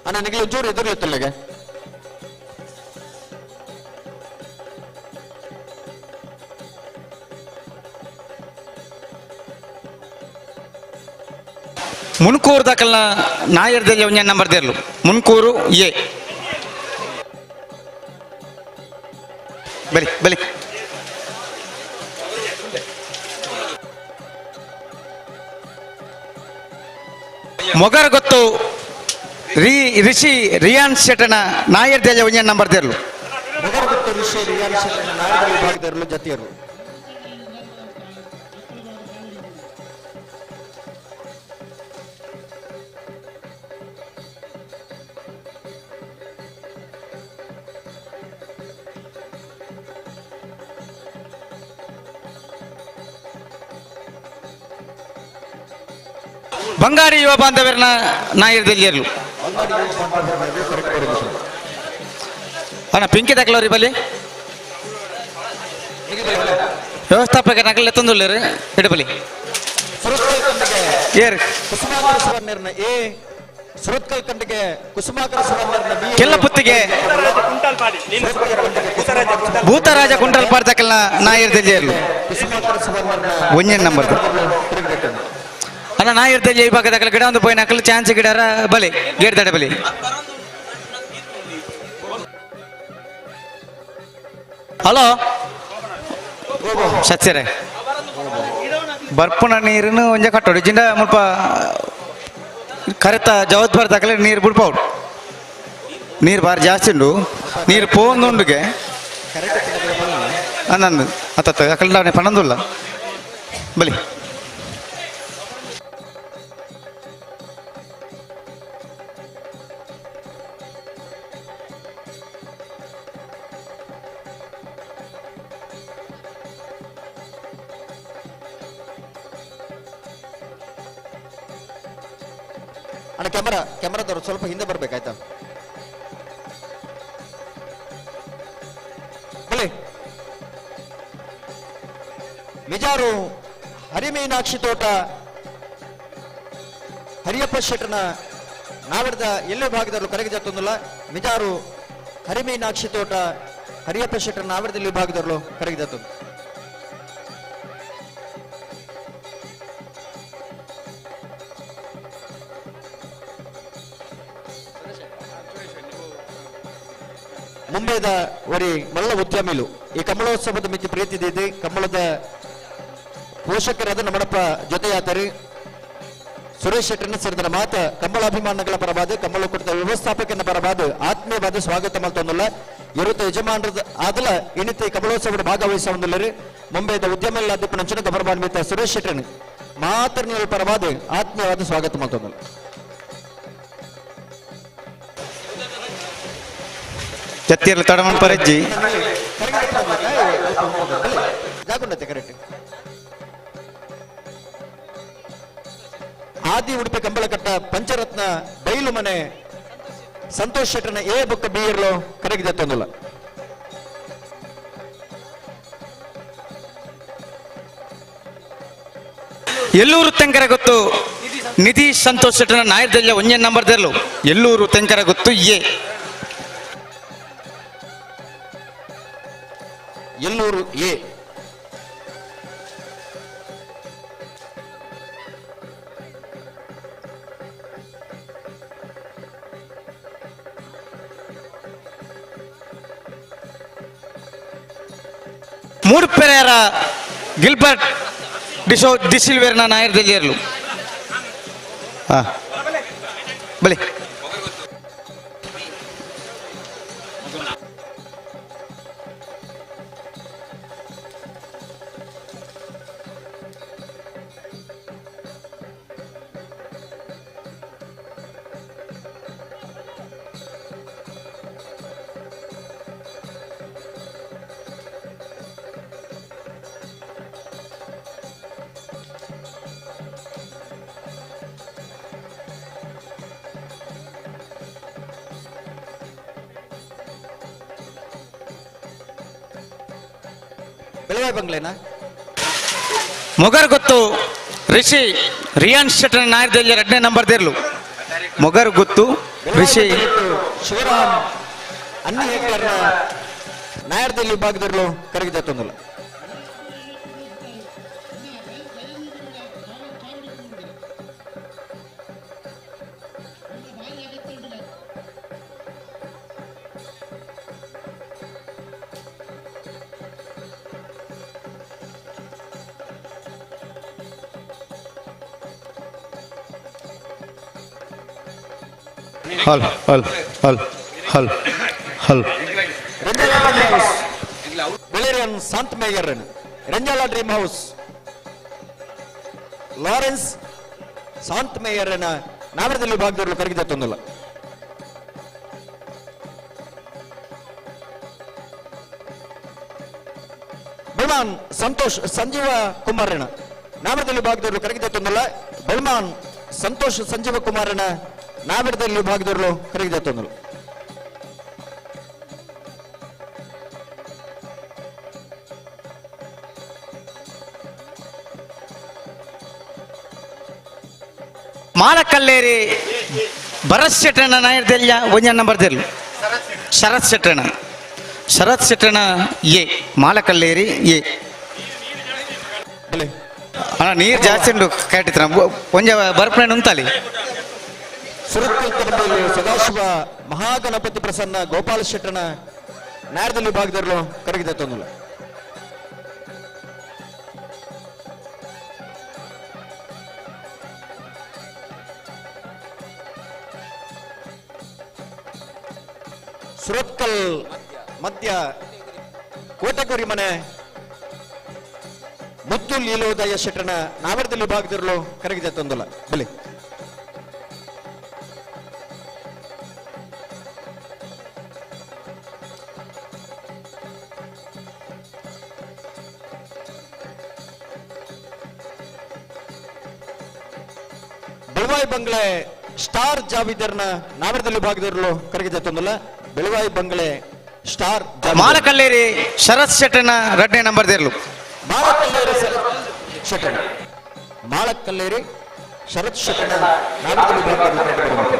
ಅಣ್ಣ ನಿಮಗೆ ಒಂಚೂರು ಎದುರು ಮುನ್ಕೂರು ದಾಖಲ್ನ ನಾಯರ್ದಲ್ಲಿ ಒಂಜ ನಂಬರ್ ದೇರ್ಲು ಮುನ್ಕೂರು ಎ ಬಲಿ ಬಲಿ ಮೊಗರ್ ಗೊತ್ತು ರೀ ರಿಷಿ ರಿಯಾನ್ ಶೆಟ್ಟನ ನಾಯರ್ ದೇಜ ಒಂಜ ನಂಬರ್ ದೇರ್ಲು ಮೊಗರ್ ಗೊತ್ತು ರಿಷಿ ರಿಯಾನ್ ಶೆಟ್ಟನ ನಾಯರ್ ವಿಭಾಗದವರು ಜತಿಯರು. ಬಂಗಾರಿ ಯುವ ಬಾಂಧವ್ಯರನ್ನ ನಾಯರ್ದಲ್ಲಿಯರ್ಲು ಅಣ್ಣ ಪಿಂಕಿ ದಾಖಲವ್ರಿ ಬಲ್ಲಿ ವ್ಯವಸ್ಥಾಪಕ ನಕಲ್ ಎತ್ತೊಂದುಲ್ಲೇರು ಇಡಬಲಿ ಏರ್ ಕುಸುಮಾಕರ ಸುವರ್ಣರ್ನ ಎ ಸುರತ್ಕಲ್ ಕಂಡಿಗೆ ಕುಸುಮಾಕರ ಸುವರ್ಣರ್ನ ಬಿ ಕೆಲ್ಲಪುತ್ತಿಗೆ ಭೂತರಾಜ ಕುಂಟಲ್ ಪಾರ್ದಕಲ್ನ ನಾಯರ್ದಲ್ಲಿಯರ್ಲು ಕುಸುಮಾಕರ ಸುವರ್ಣರ್ನ ಒಂಜನ್ ನಂಬರ್ ಅಣ್ಣ ನಾಯರ್ದಲ್ಲಿ ಈ ಭಾಗದ ಗಿಡ ಒಂದು ಪೋಯಿನ ನಕಲು ಚಾನ್ಸ್ ಗಿಡರ ಬಲಿ ಗೇಟ್ ದಡ ಬಲಿ. ಹಲೋ ಸತ್ಯರೇ ಬರ್ಪುನ ನೀರನ್ನು ಒಂಜ ಕಟ್ಟೋಡು ಜಿಂಡ ಮುಲ್ಪ ಕರೆತ ಜವಾಬ್ದಾರಿ ದಾಖಲೆ ನೀರು ಬಿಡ್ಪೌಡು ನೀರು ಬಾರಿ ಜಾಸ್ತಿ ಉಂಡು ನೀರು ಪೋಂದುಂಡುಗೆ ಅಂದಂದು ಅತ್ತ ಅಕಲ್ಡಾವನೆ ಪಣಂದುಲ್ಲ ಬಲಿ. ಅಣ್ಣ ಕ್ಯಾಮರಾ ಕ್ಯಾಮರಾದವರು ಸ್ವಲ್ಪ ಹಿಂದೆ ಬರ್ಬೇಕಾಯ್ತಾ? ಬಲೆ ಮಿಜಾರು ಹರಿಮೀನಾಕ್ಷಿ ತೋಟ ಹರಿಯಪ್ಪ ಶೆಟ್ಟನ ನಾವಡ್ದ ಎಲ್ಲೋ ಭಾಗದವರು ಕರೆಗೆ ಜತ್ತೊಂದಿಲ್ಲ. ಮಿಜಾರು ಹರಿಮೀನಾಕ್ಷಿ ತೋಟ ಹರಿಯಪ್ಪ ಶೆಟ್ಟನ ನಾವಡ್ದ ಎಲ್ಲೋ ಭಾಗದವರು ಕರೆಗೆ ಜತ್ತೊಂದು. ಮುಂಬೈದ ಒರಿ ಮಲ್ಲ ಉದ್ಯಮಿಲು ಈ ಕಮಲೋತ್ಸವದ ಮಿತಿ ಪ್ರೀತಿ ದೀದಿ ಕಮಲದ ಪೋಷಕರಾದ ನಮ್ಮಡಪ್ಪ ಜೊತೆಯಾತರಿ ಸುರೇಶ್ ಶೆಟ್ಟರ್ನ ಸೇರಿದ ಮಾತ ಕಮಲಾಭಿಮಾನಿಗಳ ಪರವಾದ ಕಮಲ ಕೊಡ್ತ ವ್ಯವಸ್ಥಾಪಕನ ಪರವಾದ ಆತ್ಮೀಯವಾದ ಸ್ವಾಗತ ಮಲ್ತೊಂದುಲ್ಲ. ಇರುತ್ತ ಯಜಮಾನರದ ಆದಲ ಇನ್ನಿತ ಕಮಲೋತ್ಸವದ ಭಾಗವಹಿಸುವಂದುಲ್ಲರು ಮುಂಬೈದ ಉದ್ಯಮಿಲಾದ ನಂಚಿನ ಗೌರವಾನ್ವಿತ ಸುರೇಶ್ ಶೆಟ್ಟರ್ನ ಮಾತೃ ಪರವಾದ ಆತ್ಮೀಯವಾದ ಸ್ವಾಗತ ಮಲ್ತೊಂದುಲ್ಲ. ಜತ್ತಿಯರ್ಲು ತಡಮನ್ ಪರಜ್ಜಿ ಜಾಗುಂಡತೆ ಕರೆಕ್ಟ್. ಆದಿ ಉಡುಪಿ ಕಂಬಳಕಟ್ಟ ಪಂಚರತ್ನ ಬೈಲು ಮನೆ ಸಂತೋಷ್ ಶೆಟ್ಟರ್ನ ಎ ಬೊಕ್ಕ ಬಿ ಇರ್ಲು ಕರೆಗಿದೆ ತೊಂದಲ್ಲ. ಎಲ್ಲೂರು ತೆಂಕರ ಗೊತ್ತು ನಿಧಿ ಸಂತೋಷ್ ಶೆಟ್ಟರ್ನ ನಾಯರ್ದಲ್ಲ ಒಂಜೇ ನಂಬರ್ ದೆರ್ಲು. ಎಲ್ಲೂರು ತೆಂಕರ ಗೊತ್ತು ಎ. ಎಲ್ಲೂರು ಎ. ಮೂಡುಪೆರೆಯರ ಗಿಲ್ಬರ್ಟ್ ಡಿಸೋ ಡಿಸಿಲ್ವೇರ್ನ ನಾಯರ್ದಲ್ಲಿರಲು. ಹಾಂ ಬಲಿ. ಬೆಳಗಾವಿ ಬಂಗ್ಲೆನಾ? ಮೊಗರ್ ಗೊತ್ತು ರಿಷಿ ರಿಯಾನ್ ಶೆಟ್ಟರ್ ನಾಯರ್ದಲ್ಲಿ ಎರಡನೇ ನಂಬರ್ ದೇರ್ಲು. ಮೊಗರ್ ಗೊತ್ತು ರಿಷಿ ಶಿವರಾಮ್ ಅನ್ನಿ ಹೆಗ್ಗರ್ನ ನಾಯರ್ದಲ್ಲಿ ವಿಭಾಗದಲ್ಲೂ ಕರಗಿದೆ ತೊಂದಲ್ಲ. ಹಲ್ ಹಲ್ ಹಲ್ ಹಲ್ ಹಲ್. ಬೆಳೇರಿಯನ್ Shanth mayor Renjala dream house Lawrence Shanth mayor ನಾಗರದಲ್ಲಿ ವಿಭಾಗದವರು ಕರಗಿದೆ ತೊಂದಲ್ಲ. ಬಲ್ಮಾನ್ ಸಂತೋಷ್ ಸಂಜೀವ ಕುಮಾರನ ನಾಮರದಲ್ಲಿ ವಿಭಾಗದವರು ಕರಗಿದೆ ತೊಂದಲ್ಲ. ಬಲ್ಮಾನ್ ಸಂತೋಷ್ ಸಂಜೀವ ಕುಮಾರನ ನಾವಿಡದಲ್ಲಿ ವಿಭಾಗದವರು ಕರಗಿದೆ ತೊಂದಲ್ಲ. ಮಾಲಕಲ್ಲೇರಿ ಭರತ್ ಶೆಟ್ಟಣ್ಣ ನಾಯರ್ದೆಲ್ಲ ಒಂಜ ನಂಬರ್ ದೆರ್ಲು. ಶರತ್ ಶೆಟ್ಟಣ್ಣ, ಶರತ್ ಶೆಟ್ಟಣ್ಣ ಎ, ಮಾಲಕಲ್ಲೇರಿ ಎ. ಅಣ್ಣ ನೀರು ಜಾಸ್ತಿ ಉಂಟು ಕೇಟಿತ್ರ ಒಂಜ ಬರ್ಪಣೆ ಉಂತಾಲಿ. ಸುರತ್ಕಲ್ ಸದಾಶಿವ ಮಹಾಗಣಪತಿ ಪ್ರಸನ್ನ ಗೋಪಾಲ ಶೆಟ್ಟನ ನಾಯರ್ದಲ್ಲಿ ವಿಭಾಗದವರು ಕರಗಿದೆ ತೊಂದಲ್ಲ. ಸುರತ್ಕಲ್ ಮಧ್ಯ ಕೋಟೆಗುರಿ ಮನೆ ಮುತ್ತು ಲೀಲೋದಯ ಶೆಟ್ಟನ ನಾವರದಲ್ಲಿ ವಿಭಾಗದಲ್ಲೂ ಕರಗಿದೆ ತೊಂದಲ್ಲ. ಬಲಿ ಬೆಳವಾಯಿ ಬಂಗ್ಲೆ ಸ್ಟಾರ್ ಜಾವಿದರ್ನ ನಾವರದಲ್ಲಿ ವಿಭಾಗದಲ್ಲೂ ಕರಗಿದೆ ತೊಂದಲ್ಲ. ಬೆಳವಾಯಿ ಬಂಗ್ಲೆ ಸ್ಟಾರ್ ಮಾಲಕಲ್ಲೇರಿ ಶರತ್ ಶೆಟ್ಟನ ಎರಡನೇ ನಂಬರ್ ದೇರ್ಲು. ಮಾಲಕಲ್ಲೇರಿ ಶರತ್ ಶೆಟ್ಟನ, ಮಾಲಕಲ್ಲೇರಿ ಶರತ್ ಶೆಟ್ಟನ ನಾವರದಲ್ಲಿ ವಿಭಾಗದಲ್ಲೂ.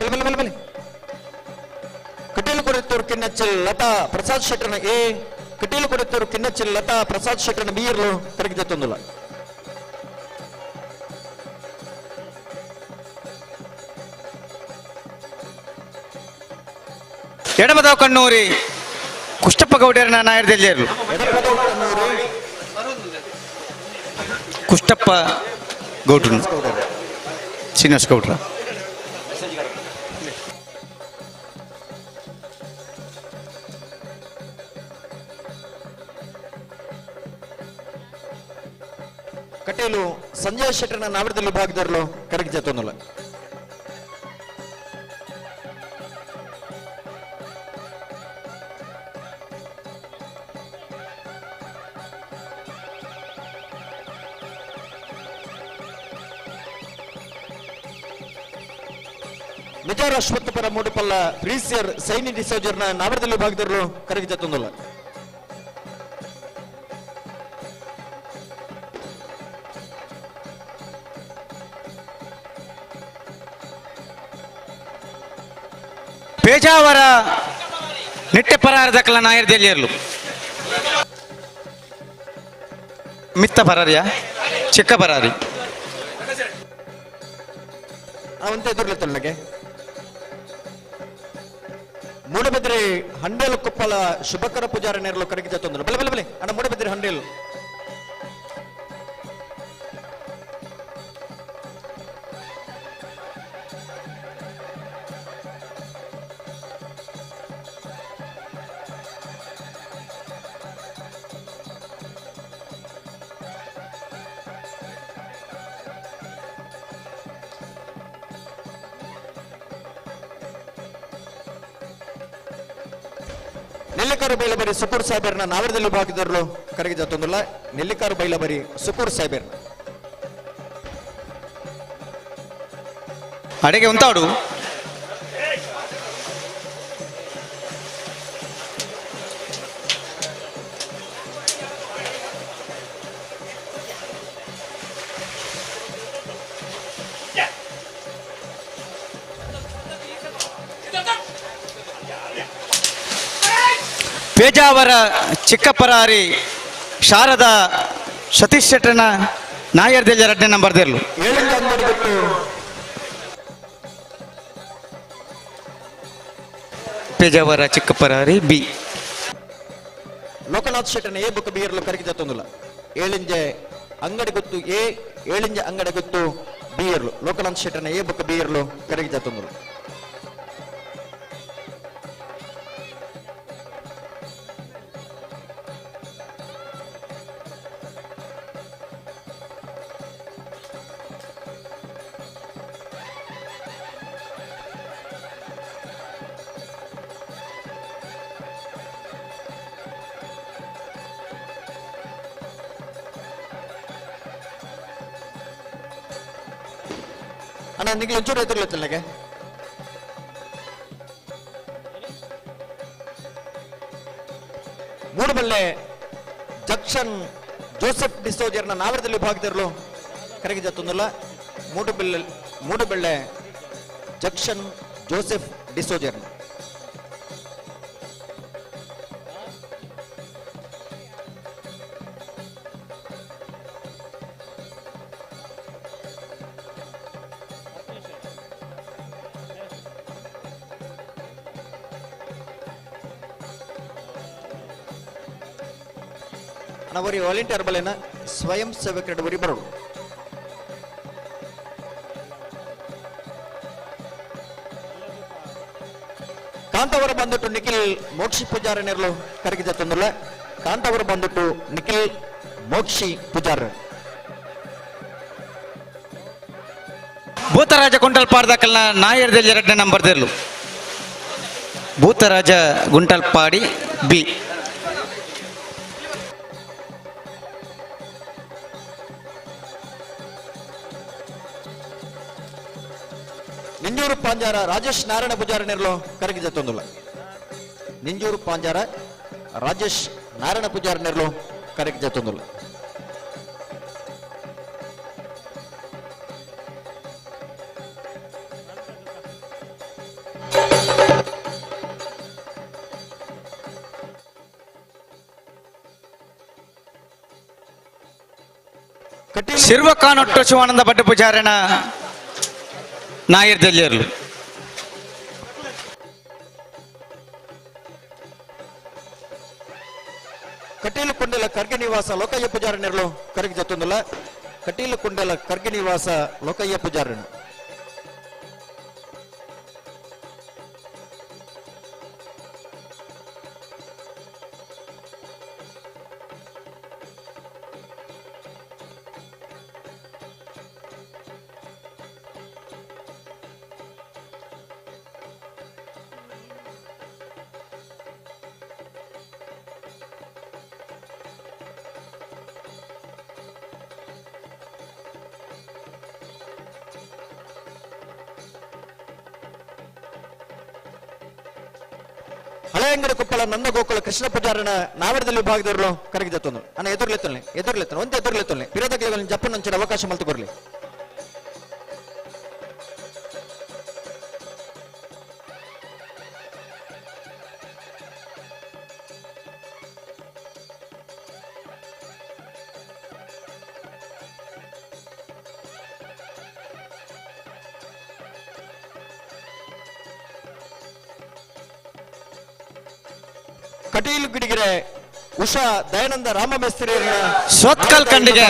ಬಲೆ ಬಲೆ ಬಲೆ ಕಟೀಲು ಕೊಡುತ್ತವರು ಕಿನ್ನಚ್ಚಲ್ ಲತಾ ಪ್ರಸಾದ್ ಶೆಟ್ಟರ್ನ ಎ, ಕಟೀಲು ಕೊಡುತ್ತವರು ಕಿನ್ನಚ್ಚಲ್ ಲತಾ ಪ್ರಸಾದ್ ಶೆಟ್ಟರ್ನ ಬಿ ಇರಲು ಕರಗಿದೆ ತೊಂದಲ್ಲ. ಎಡಬದವ ಕಣ್ಣೂರಿ ಕುಷ್ಟಪ್ಪ ಗೌಡರನ ನಾಯರ್ ದೆಲ್ಲೇರ್ಲು. ಕುಷ್ಟಪ್ಪ ಗೌಡ್ರು ಶ್ರೀನಿವಾಸ ಗೌಡ್ರ. ಕಟೀಲು ಸಂಜಯ್ ಶೆಟ್ಟರ್ನ ನಾವರದಲ್ಲಿ ಭಾಗದಲ್ಲೂ ಕರಗಿ ಜೊತೆನಲ್ಲ. ನಿಜಾರ ಅಶ್ವತ್ಥಪರ ಮೂಡುಪಲ್ಲ ಪ್ರೀಸಿಯರ್ ಸೈನಿ ಡಿಸೋಜರ್ನ ನಾವರದಲ್ಲಿ ಭಾಗದಲ್ಲೂ ಕರಗಿ ಜೊತೆನಲ್ಲ. ಪೇಜಾವರ ನಿಟ್ಟೆ ಪರಾರದಕ್ಕಲ ನಾಯರ್ ದೆಲ್ಲಿಯರ್ಲು. ಮಿತ್ತ ಪರಾರಿಯ ಚಿಕ್ಕ ಪರಾರಿ ಅವಂತ ಎದುರ್ಲತ್ತಲ್ಲಗೆ. ಮೂಡಬಿದ್ರೆ ಹಂಡೇಲು ಕೊಪ್ಪಳ ಶುಭಕರ ಪೂಜಾರಿ ನೇರಲು ಕರಗಿ ಜೊತೆ. ಬಲೆ ಬಲೆ ಬಲೆ ಅಣ್ಣ, ಮೂಡಬಿದ್ರೆ ಹಂಡೇಲು. ನೆಲ್ಲಿಕಾರು ಬೈಲಬರಿ ಸುಕೂರ್ ಸಾಹೇಬರ್ನ ನಾವರದಲ್ಲಿ ಭಾಗದವರು ಕರಗಿ ಜೊತೆಲ್ಲ. ನೆಲ್ಲಿಕಾರು ಬೈಲಬರಿ ಸುಕೂರ್ ಸಾಹೇಬರ್ ಅಡಿಗೆ ಉಂತಾಡು. ಪೇಜಾವರ ಚಿಕ್ಕಪರಾರಿ ಶಾರದಾ ಸತೀಶ್ ಶೆಟ್ಟರ್ನ ನಾಯರ್ ದೆಲ್ಲ ಎರಡನೇ ನಂಬರ್ ದೆರ್ಲು. ಪೇಜಾವರ ಚಿಕ್ಕಪರಾರಿ ಬಿ. ಲೋಕನಾಥ್ ಶೆಟ್ಟರ್ನ ಎ ಬುಕ್ ಬಿಯರ್ಲು ಕರಗಿ ಜೊತೆಲ್ಲ. ಏಳಿಂಜೆ ಅಂಗಡಿ ಗೊತ್ತು ಎ, ಏಳಿಂಜೆ ಅಂಗಡಿ ಗೊತ್ತು ಬಿಯರ್ಲು. ಲೋಕನಾಥ್ ಶೆಟ್ಟರ್ನ ಎ ಬುಕ್ ಬಿಯರ್ಲು ಕರಗಿ ಜೊತೆಲ್ಲ. ಅಣ್ಣ ನಿಂಗೆ ಒಂಚೂರು ಎದುರ್ಲತ್ತಲ್ಲಗೆ. ಮೂಡುಬಲ್ಲೆ ಜಕ್ಷನ್ ಜೋಸೆಫ್ ಡಿಸೋಜರ್ನ ನಾವರದಲ್ಲಿ ಭಾಗದಲ್ಲೂ ಕರಗಿ ಜೊತೆಲ್ಲ. ಮೂಡುಬೆಳ್ಳೆ ಜಕ್ಷನ್ ಜೋಸೆಫ್ ಡಿಸೋಜರ್ನ. ಅವರಿ ವಾಲಂಟಿಯರ್ ಬಲೇನ ಸ್ವಯಂ ಸೇವಕರ ಬರಿ ಬರೋದು. ಕಾಂತವರ ಬಂದಿಟ್ಟು ನಿಖಿಲ್ ಮೋಕ್ಷಿ ಪೂಜಾರ ನೆರಳು ಕರಗಿದ ತಂದಲ್ಲ. ಕಾಂತವರ ಬಂದಿಟ್ಟು ನಿಖಿಲ್ ಮೋಕ್ಷಿ ಪೂಜಾರ. ಭೂತರಾಜ ಗುಂಟಲ್ಪಾಡ್ದಕ್ಕಲ್ನ ನಾಯರ್ದಲ್ಲಿ ಎರಡನೇ ನಂಬರ್ ದೆರ್ಲು. ಭೂತರಾಜ ಗುಂಟಲ್ಪಾಡಿ ಬಿ. ನಿಂಜೂರು ಪಾಂಜಾರ ರಾಜೇಶ್ ನಾರಾಯಣ ಪೂಜಾರಿ ನೆರಳು ಕರಗಿ ಜೊತೆಲ್ಲ. ನಿಂಜೂರು ಪಾಂಜಾರ ರಾಜೇಶ್ ನಾರಾಯಣ ಪೂಜಾರಿ ನೆರಳು ಕರಗಿ ಜೊತೆಲ್ಲ. ಶಿರ್ವಕಾನೊಟ್ಟು ಶಿವಾನಂದ ಭಟ್ಟ ಪೂಜಾರನ ನಾಯರ್ ದೆಲ್ಲಿಯರ್ಲು. ಕುಂಡೆಲ ಖರ್ಗೆ ನಿವಾಸ ಲೋಕಯ್ಯ ಪೂಜಾರನೆರ್ಲು ಕರಗಿ ಜತ್ತೊಂದುಲ್ಲ. ಕಟೀಲು ಕುಂಡೆಲ ಖರ್ಗೆ ನಿವಾಸ ಲೋಕಯ್ಯ ಪೂಜಾರನು. ಹಳೆಯಂಗಡಿ ಕೊಪ್ಪಳ ನಂದ ಗೋಕುಲ ಕೃಷ್ಣ ಪೂಜಾರನ ನಾವರದಲ್ಲಿ ವಿಭಾಗದವರು ಕರಗಿ ಜತ್ತೊಂದು. ಅಣ್ಣ ಎದುರ್ಲೆತ್ತೊಲ್ಲೆ ಎದುರ್ಲೆತ್ತನೆ ಒಂದೇ ಎದುರ್ಲೆತ್ತೊಲ್ಲೆ ಪಿರದಗ್ಲೆಗಳನ್ನು ಜಪ್ಪನಂಚಿನ ಅವಕಾಶ ಮಲ್ತು ಕೊರ್ಲಿ. ಕಟೀಲು ಗಿಡಿಗೆರೆ ಉಷಾ ದಯಾನಂದ ರಾಮ ಮೇಸ್ತ್ರಿ ಸ್ವತ್ಕಲ್ ಖಂಡಿಗೆ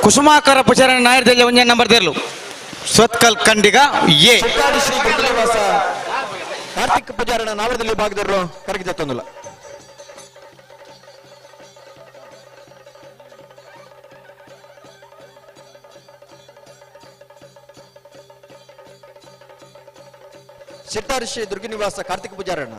ಕುಸುಮಾಕರ ಪೂಜಾರನ ನಾಯರ್ದಲ್ಲಿ ಒಂದೇ ನಂಬರ್ ದೇರ್ಲು. ಸ್ವತ್ಕಲ್ ಖಂಡಿಗ ಎ. ಶ್ರೀ ಗುರುನಿವಾಸ ಕಾರ್ತಿಕ್ ಪೂಜಾರನ ನಾವರದಲ್ಲಿ ಭಾಗದವರು ಕರಗಿ ಜತ್ತೊಂದುಲ್ಲ. ಸಿದ್ದಾರಿ ಶ್ರೀ ದುರ್ಗಿನಿವಾಸ ಕಾರ್ತಿಕ್ ಪೂಜಾರಣ್ಣ.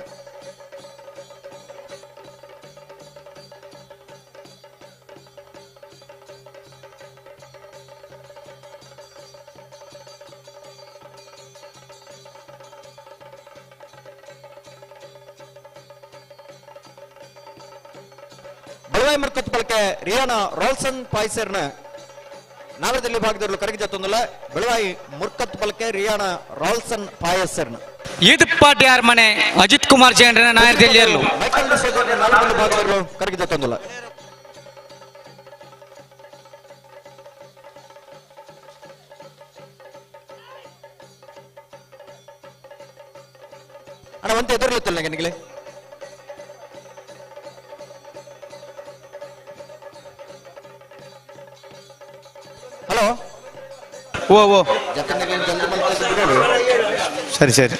ಬಳವಾಯಿ ಮರ್ಕತ್ ಬಳಕೆ ರಿಯಾನ ರೋಲ್ಸನ್ ಪಾಯ್ಸರ್ನ ನಾವರದಲ್ಲಿ ಭಾಗದವರು ಕರಗಿ ಜತ್ತೊಂದುಲ್ಲ. ಬೆಳವಾಯಿ ಮುರ್ಕತ್ ಬಳಕೆ ರಿಯಾನ ರಾಲ್ಸನ್ ಪಾಯಸರ್ನ. ಈದುಪ್ಪಾಟ್ಯಾರ್ ಮನೆ ಅಜಿತ್ ಕುಮಾರ್ ಜೈನ್ರನ ನಾಯರ್ದಲ್ಲಿ ಮೈಕಲ್ ಡಿಸೋಜರ್ನ ನಾಲ್ಕು ಭಾಗದವರು ಕರಗಿ ಜತ್ತೊಂದುಲ್ಲ. ಅಣ್ಣ ಒಂತೆ ಎದುರ್ಲತ್ತಲ್ಲ ನಿನಗೆ. ಹಲೋ ಓ ಓ ಸರಿ ಸರಿ.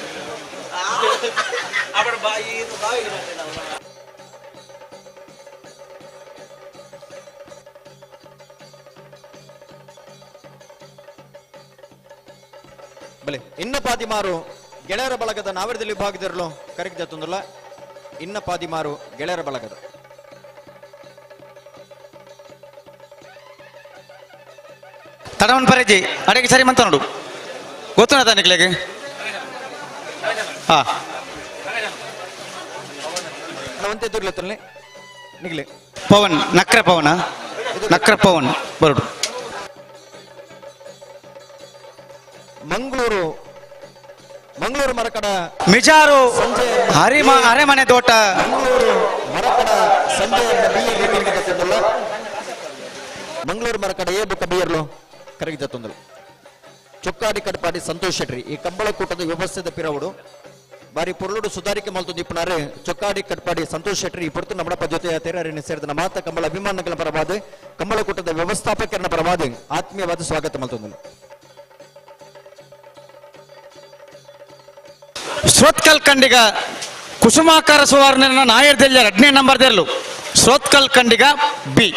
ಬಲೆ ಇನ್ನ ಪಾದಿಮಾರು ಗೆಳೆಯರ ಬಳಗದ ನಾವರದಲ್ಲಿ ವಿಭಾಗದಿರಲು ಕರೆಗೆ ಜತ್ತೊಂದುಲ್ಲ. ಇನ್ನ ಪಾದಿಮಾರು ಗೆಳೆಯರ ಬಳಗದ ತಡವನ್ ಪರೇಜಿ ಅಡಿಗೆ ಸರಿ ಮಂತ ನೋಡು ಗೊತ್ತುನ ತಾನಿಕ್ಲೆಗೆ. ಹಾ ನಿಗ್ಲೆ ಪವನ್ ನಕ್ರ ಪವನ ನಕ್ರ ಪವನ್ ಬರುಡು. ಮಂಗಳೂರು ಮಂಗಳೂರು ಮರಕಡ ಮಿಜಾರು ಹರಿಮ ಅರೆಮನೆ ತೋಟ ಮಂಗಳೂರು ಮರಕಡ ಸಂಜೆ ಮಂಗಳೂರು ಮರಕಡ ಎ ಬುಕ್ಕ ಬಿಯರ್ಲು ಕರಗಿ ಜತ್ತೊಂದಲು. ಚೊಕ್ಕಾಡಿ ಕಡಪಾಡಿ ಸಂತೋಷ್ ಶೆಟ್ರಿ ಈ ಕಂಬಳಕೂಟದ ವ್ಯವಸ್ಥೆದ ಪಿರವುಡು ಬಾರಿ ಪೊರ್ಲುಡು ಸುಧಾರಿಕೆ ಮಲ್ತು ದಿಪ್ಪನಾರೆ ಚೊಕ್ಕಾಡಿ ಕಟ್ಪಾಡಿ ಸಂತೋಷ್ ಶೆಟ್ರಿ ಈ ಪೊರ್ತು ನಮ್ಮಡಪ್ಪ ಜೊತೆ ತೇರರಿನ ಸೇರಿದ ಮಾತ ಕಂಬಳ ಅಭಿಮಾನಗಳ ಪರವಾದ ಕಂಬಳಕೂಟದ ವ್ಯವಸ್ಥಾಪಕರನ್ನ ಪರವಾದ ಆತ್ಮೀಯವಾದ ಸ್ವಾಗತ ಮಲ್ತೊಂದಲು. ಸ್ವತ್ಕಲ್ ಖಂಡಿಗ ಕುಸುಮಾಕರ ಸುವರ್ಣ ನಾಯರ್ದೆಲ್ಲ ಎರಡನೇ ನಂಬರ್ ದೆರ್ಲು. ಸ್ವತ್ಕಲ್ ಖಂಡಿಗ ಬಿ.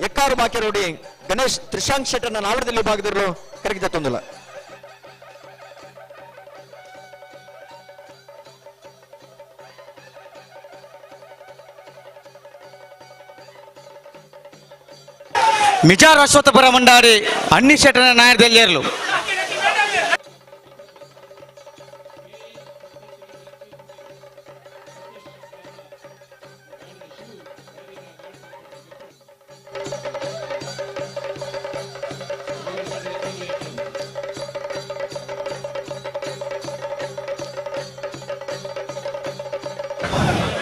ಎಕ್ಕಾರು ಬಾಕಿ ರೋಡಿ ಗಣೇಶ್ ತ್ರಿಶಾಂಕ್ ಶೆಟ್ಟರ್ನ ನಾವರದಲ್ಲಿ ಭಾಗದಿರಲು ಕರಗಿದ ತೊಂದಲ. ಮಿಜಾರ್ ಅಶ್ವತ್ಥಪುರ ಮಂಡಾರಿ ಅಣ್ಣಿ ಶೆಟ್ಟರ್ನ ನಾಯರ್ದೆಲ್ಲೇರ್ಲು.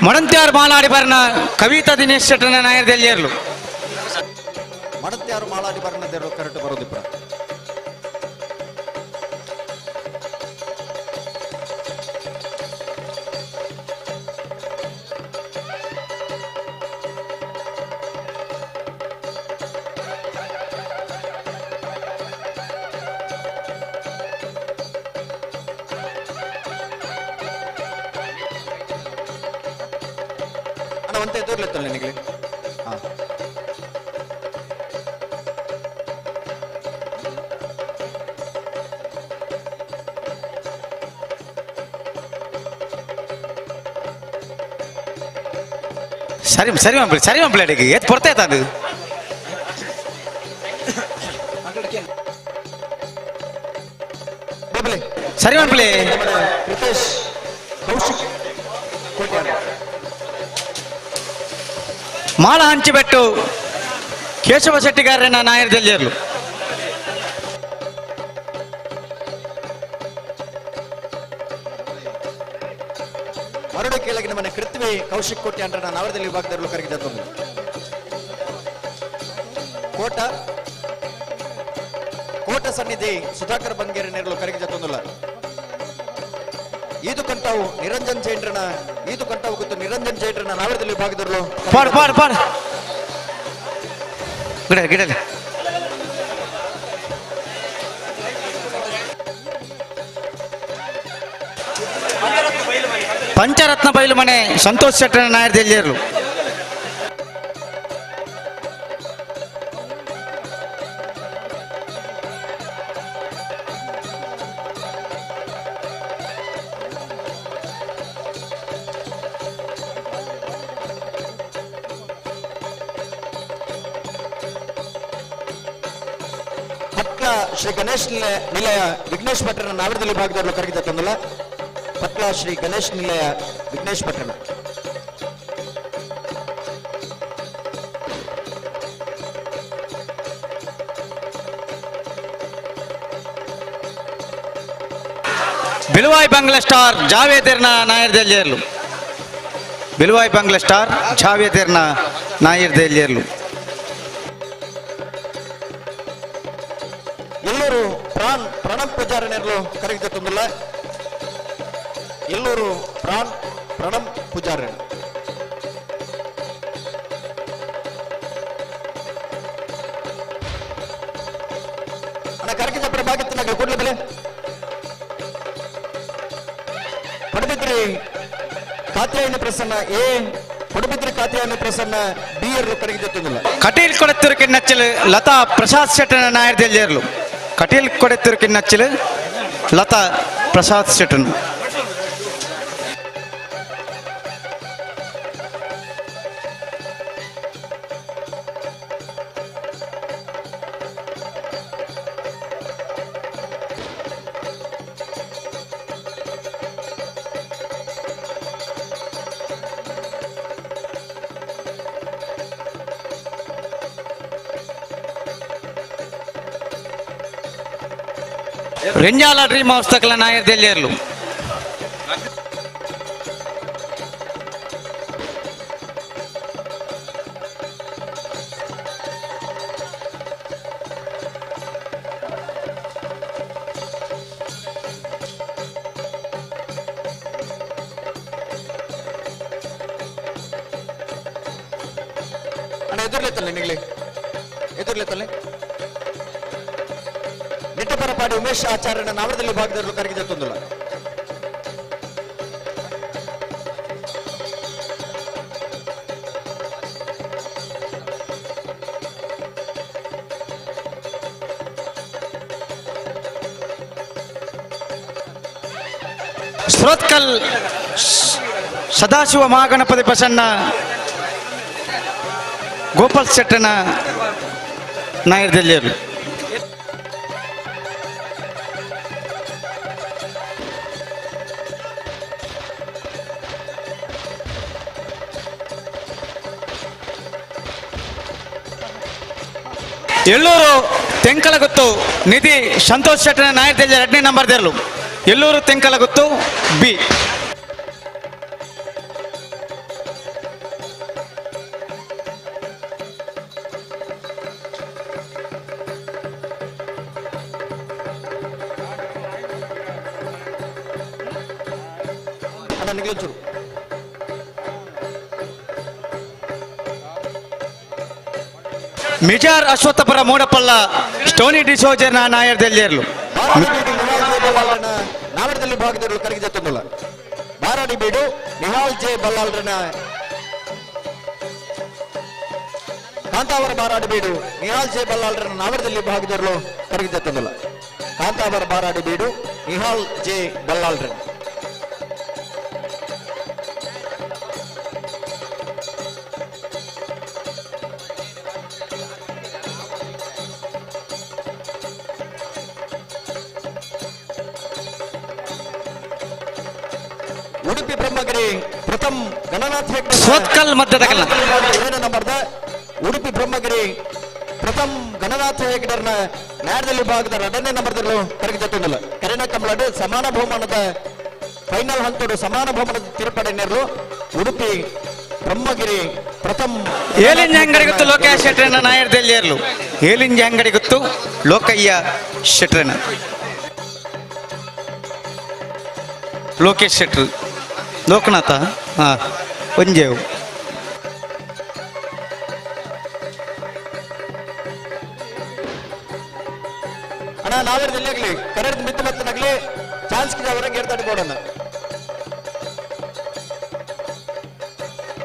ಮಡಂತ್ಯಾರ್ ಮಾಲಾಡಿ ಬರ್ನ ಕವಿತಾ ದಿನೇಶ್ ಶೆಟ್ಟರ್ನ ನಾಯರ್ದೆಲ್ಲೇರ್ಲು. ಮಡಂತ್ಯಾರು ಮಾಲಾಡಿ ಬರ್ನ ಕರೆಕ್ಟ್ ಬರೋದಿಪ್ರ. ಒಂತೆ ಎದುರ್ಲೆತ್ತಲ್ಲ ನಿನಗೆ. ಹಾ ಸರಿ ಸರಿ ಮಾಂಪ್ಲೆ, ಸರಿ ಮಾಂಪ್ಲೆ, ಅಡಿಗೆ ಏತ್ ಪೊರ್ತಾಯ್ತ ಅದು. ಸರಿ ಮಾಂಪ್ಲೆ. ರಿತೇಶ್ ಕೌಶಿಕ್ ಕೋಟ್ಯಾನ್. ಮಾಳ ಹಂಚಿಬೆಟ್ಟು ಕೇಶವ ಶೆಟ್ಟಿಗಾರನ ನಾಯರ್ದಲ್ಲಿರಲು. ಮರಡು ಕೆಳಗಿನ ಮನೆ ಕೃತ್ವಿ ಕೌಶಿಕ್ ಕೋಟ್ಯಾನ್ರನ್ನ ನವರದಲ್ಲಿ ವಿಭಾಗದಲ್ಲಿ ಕರಗಿದ ಕೋಟ ಕೋಟ ಸನ್ನಿಧಿ ಸುಧಾಕರ್ ಬಂಗೇರಿ ನೆರಳು ಕರಗಿದ ತೊಂದಲ್ಲ. ಈದು ಕಂಟಾವು ನಿರಂಜನ್ ಜೈನ್ರನ, ಈದು ಕಂಟಾವು ಗೊತ್ತು ನಿರಂಜನ್ ಜೈನ್ರನ ನವರದಲ್ಲಿ ವಿಭಾಗದಲ್ಲೂ ಪಾಡ್ ಪಾಡ್ ಪಾಡ್ ಗಿಡ ಗಿಡ. ಪಂಚರತ್ನ ಬೈಲು ಮನೆ ಸಂತೋಷ್ ಶೆಟ್ಟರ ನಾಯರ್ದೆಲ್ಲಿಯರು. ಪಟ್ಲ ಶ್ರೀ ಗಣೇಶ್ ನಿಲಯ ವಿಘ್ನೇಶ್ ಭಟ್ರನ ನಾವರದಲ್ಲಿ ವಿಭಾಗದವರು ಕರಗಿದ ತಂದಲ್ಲ. ಪಟ್ಲ ಶ್ರೀ ಗಣೇಶ್ ನಿಲಯ ವಿಘ್ನೇಶ್ ಭಟ್ರನ. ಬಿಳುವಾಯಿ ಬಂಗ್ಲಾ ಸ್ಟಾರ್ ಜಾವೇದರ್ನ ನಾಯರ್ದೆಲ್ಲಿಯರ್ಲು. ಬಿಳುವಾಯಿ ಬಂಗ್ಲಾ ಸ್ಟಾರ್ ಜಾವೇದರ್ನ ನಾಯರ್ದೆಲ್ಲಿಯರ್ಲು. ಎಲ್ಲರೂ ಪ್ರಾಣ್ ಪ್ರಣಬ್ ಪೂಜಾರನೆರ್ಲು ಕರಗಿದ ತಂದಲ್ಲ. ಎಲ್ಲರೂ ಪ್ರಾಣ್ ಪ್ರಣಬ್ ಪೂಜಾರನ್. ಅಣ್ಣ ಕರಗಿದ ಭಾಗತ್ತಿನ ಕೂಡಲೇ ಬೆಲೆ ಪಡುಬಿದ್ರಿ ಕಾತ್ಯಾಯನ ಪ್ರಸನ್ನ ಎ, ಪಡುಬಿದ್ರಿ ಕಾತ್ಯಾಯನ ಪ್ರಸನ್ನ ಬಿ ಎರ್ಲು ಕರಗಿದ ತಂದಲ್ಲ. ಕಟೀಲ್ ಕೊಡತ್ತಿರು ನಚ್ಚಲು ಲತಾ ಪ್ರಸಾದ್ ಶೆಟ್ಟನ ನಾಯರ್ದೆಲ್ಲಿಯರ್ಲು. ಕಟೀಲ್ ಕೊಡತ್ತಿರು ನಚ್ಚಲು ಲತಾ ಪ್ರಸಾದ್ ಶೆಟ್ಟನ್. ರೆಂಜಾಲ ಡ್ರೀಮ್ ಹೌಸ್ ತಕಲ ನಾಯರ್ದೆಲ್ಲಿಯರ್ಲು. ಅಣ್ಣ ಎದುರ್ಲೆತ್ತಲ್ಲ ನಿನಗೆ, ಎದುರ್ಲೆತ್ತಲ್ಲ. ನಿಟ್ಟಪರಪಾಡಿ ಉಮೇಶ್ ಆಚಾರ್ಯನ ನಾವರದಲ್ಲಿ ಭಾಗದಲ್ಲಿ ಕರಗಿದ ತೊಂದಲ್ಲ. ಸುರತ್ಕಲ್ ಸದಾಶಿವ ಮಹಾಗಣಪತಿ ಪ್ರಸನ್ನ ಗೋಪಾಲ್ ಶೆಟ್ಟನ ನಾಯರ್ದೆಲ್ಲಿಯರು. ಎಲ್ಲೂರು ತೆಂಕಲಗುತ್ತು ನಿಧಿ ಸಂತೋಷ್ ಶೆಟ್ಟನ ನಾಯರ್ದೆಲ್ಲಿ 2ನೇ ನಂಬರ್ ದೇರ್ಲು. ಎಲ್ಲೂರು ತೆಂಕಲಗುತ್ತು ಬಿ. ಅಣ್ಣ ನಿಗ್ಲೊಂಚೂರು ಮಿಜಾರ್ ಅಶ್ವತ್ಥಪುರ ಮೂಡಪಲ್ಲ ಸ್ಟೋನಿ ಡಿಸೋಜರ್ನ ನಾಯರ್ದೆಲ್ಲಿಯರ್ಲು. ನಾವರದಲ್ಲಿ ಭಾಗದವರು ಕರಗಿದ ತೊಂದಲ್ಲ. ಬಾರಾಡಿ ಬೀಡು ನಿಹಾಲ್ ಜೆ ಬಲ್ಲಾಳ್ರನ ಕಾಂತಾವರ ಬಾರಾಡಿ ಬೀಡು ನಿಹಾಲ್ ಜೆ ಬಲ್ಲಾಳ್ರನ್ನ ನಾವರದಲ್ಲಿ ಭಾಗದವರು ಕರಗಿದತ್ತಂದಲ್ಲ. ಕಾಂತಾವರ ಬಾರಾಡಿ ಬೀಡು ನಿಹಾಲ್ ಜೆ ಬಲ್ಲಾಳ್ರನ್. ಉಡುಪಿ ಬ್ರಹ್ಮಗಿರಿ ಪ್ರಥಮ್ ಗಣನಾಥ್ ಹೆಗ್ಡೆ ಸೋತ್ಕಲ್ ಮಧ್ಯದ ಕಲ್ಲ. ನಂಬರ್ದ ಉಡುಪಿ ಬ್ರಹ್ಮಗಿರಿ ಪ್ರಥಮ್ ಗಣನಾಥ ಹೆಗ್ಡರ್ನ ನ್ಯಾಯದಲ್ಲಿ ಭಾಗದ ಎರಡನೇ ನಂಬರ್ದಲ್ಲೂ ಕರಗಿದತ್ತೊಂದಿಲ್ಲ. ಕರೆನ ಕಮಲಡು ಸಮಾನ ಬಹುಮಾನದ ಫೈನಲ್ ಹಂತಡು ಸಮಾನ ಬಹುಮಾನದ ತಿರುಪಡೆ ನೆರಳು ಉಡುಪಿ ಬ್ರಹ್ಮಗಿರಿ ಪ್ರಥಮ್. ಏಲಿಂಜ ಅಂಗಡಿ ಗೊತ್ತು ಲೋಕಯ್ಯ ಶೆಟ್ರನ ನಾಯರ್ದಲ್ಲಿ ಇರಲು. ಏಲಿಂಜ ಅಂಗಡಿ ಗೊತ್ತು ಲೋಕಯ್ಯ ಶೆಟ್ರನ ಲೋಕೇಶ್ ಶೆಟ್ರು ಲೋಕನಾಥ ಹಾ ಒಂಜೇವು. ಅಣ್ಣ ನಾವೇರ್ದಲ್ಲಿ ಆಗಲಿ ಕರೆದ ಮಿತ್ತು ಮತ್ತನಾಗ್ಲಿ ಚಾನ್ಸ್ ಅವರ ಗೇರ್ತಾಡಿ ಬೋಡಣ್ಣ.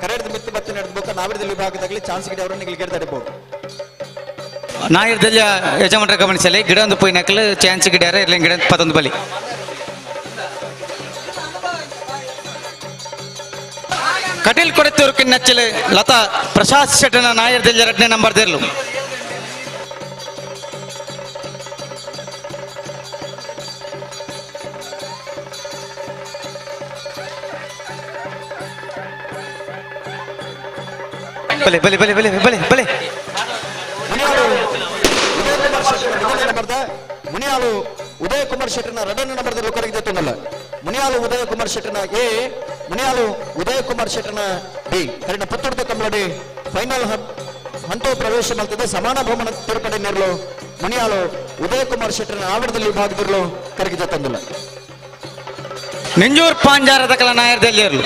ಕರೆದ ಮಿತ್ತು ಬತ್ತ ನಡೆದ್ಬೇಕು ನಾವೇರ್ದಲ್ಲಿ ವಿಭಾಗದಾಗಲಿ ಚಾನ್ಸ್ ಗಿಡ ಅವರನ್ನ ಗೇರ್ತಾಡಿಬೋದು. ನಾಯರ್ದಲ್ಲಿ ಯಜಮಾನರ ಗಮನಿಸಲಿ ಗಿಡ ಒಂದು ಪೋಯಿನಕಲು ಚಾನ್ಸ್ ಗಿಡ ಇಲ್ಲ ಗಿಡ ಪತ್ತೊಂದು ಬಲಿ. ಕಟೀಲ್ ಕೊಡತ್ತೂರು ನಚ್ಚಲು ಲತಾ ಪ್ರಸಾದ್ ಶೆಟ್ಟನ ನಾಯರ್ದಲ್ಲಿ ಎರಡನೇ ನಂಬರ್ ದೇರ್ಲು. ಬಲೆ ಬಲೆ ಬಲೆ ಬಲೆ ಬಲೆ ಬಲೆ. ಮುನಿಯಾಳು ಉದಯ ಕುಮಾರ್ ಶೆಟ್ಟನ ಎರಡನೇ ನಂಬರ್ದಲ್ಲಿ ಕರಗಿದತ್ತೊಂದಲ್ಲ. ಮುನಿಯಾಳು ಉದಯ ಕುಮಾರ್ ಶೆಟ್ಟನ ಎ, ಮುನಿಯಾಳು ಉದಯ ಕುಮಾರ್ ಶೆಟ್ಟನ ಬಿ. ಕರಿನ ಪುತ್ತೂರ್ದ ಕಮಲಡಿ ಫೈನಲ್ ಹಂತ ಪ್ರವೇಶ ಮಾಡ್ತದೆ. ಸಮಾನ ಬಹುಮಾನ ತಿರುಪಡೆ ನೆರಳು ಮುನಿಯಾಳು ಉದಯ ಕುಮಾರ್ ಶೆಟ್ಟನ ಆವರಣದಲ್ಲಿ ವಿಭಾಗದಿರಲು ಕರಗಿದತ್ತೊಂದಲ್ಲ. ನಿಂಜೂರ್ ಪಾಂಜಾರದ ಕಲ ನಾಯರ್ದಲ್ಲಿ ಇರಲು.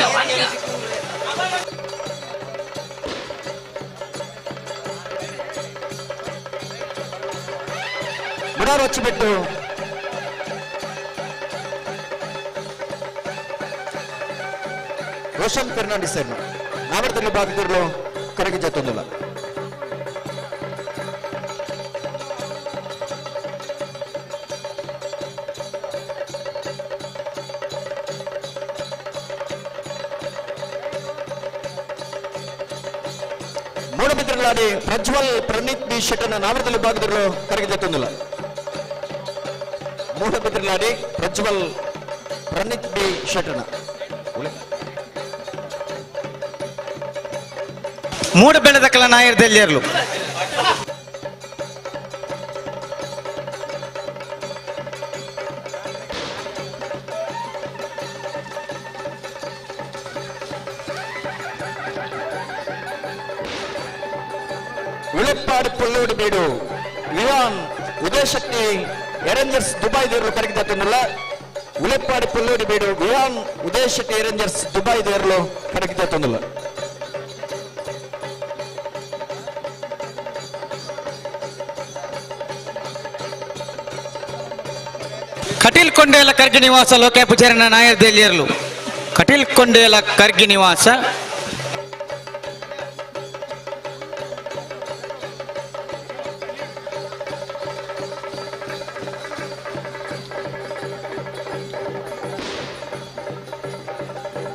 ಬುಡಾರು ಹಚ್ಚಿಬಿಟ್ಟು ರೋಷನ್ ಫೆರ್ನಾಂಡಿಸ್ ನಾವರದಲ್ಲಿ ಭಾಗದಿರಲು ಕರಗಿದತ್ತೊಂದಲ್ಲ. ಮೂಡಬಿದ್ರಲಾಡಿ ಪ್ರಜ್ವಲ್ ಪ್ರಣೀತ್ ಬಿ ಶೆಟ್ಟನ ನಾವರದಲ್ಲಿ ಭಾಗದಿರಲು ಕರಗಿದತ್ತೊಂದಲ್ಲ. ಮೂಡಬಿದ್ರಲಾಡಿ ಪ್ರಜ್ವಲ್ ಪ್ರಣೀತ್ ಬಿ ಶೆಟ್ಟನ ಮೂಡ ಬೆಳೆದ ಕಲ ನಾಯರ್ದಲ್ಲಿ ಇರಲು. ಉಳೆಪ್ಪಾಡು ಪೊಳ್ಳೋಡು ಬೀಡು ಇವಾನ್ ಉದಯಶಕ್ತಿ ಎರೆಂಜರ್ಸ್ ದುಬೈ ದೇವರು ಕರಗಿದತ್ತೊಂದಲ್ಲ. ಉಳೆಪ್ಪಾಡು ಪೊಳ್ಳೋಡು ಬೀಡು ವಿವಾನ್ ಉದಯಶಕ್ತಿ ಎರೆಂಜರ್ಸ್ ದುಬೈ ದೇವರು ಕರಗಿದತ್ತೊಂದಲ್ಲ. ಕಟೀಲ್ ಕೊಂಡೇಲ ಕರ್ಗಿ ನಿವಾಸ ಲೋಕ ಪೂಜಾರಿನ ನಾಯರ್ದಲ್ಲಿ ಇರಲು. ಕಟೀಲ್ ಕೊಂಡೇಲ ಕರ್ಗಿ ನಿವಾಸ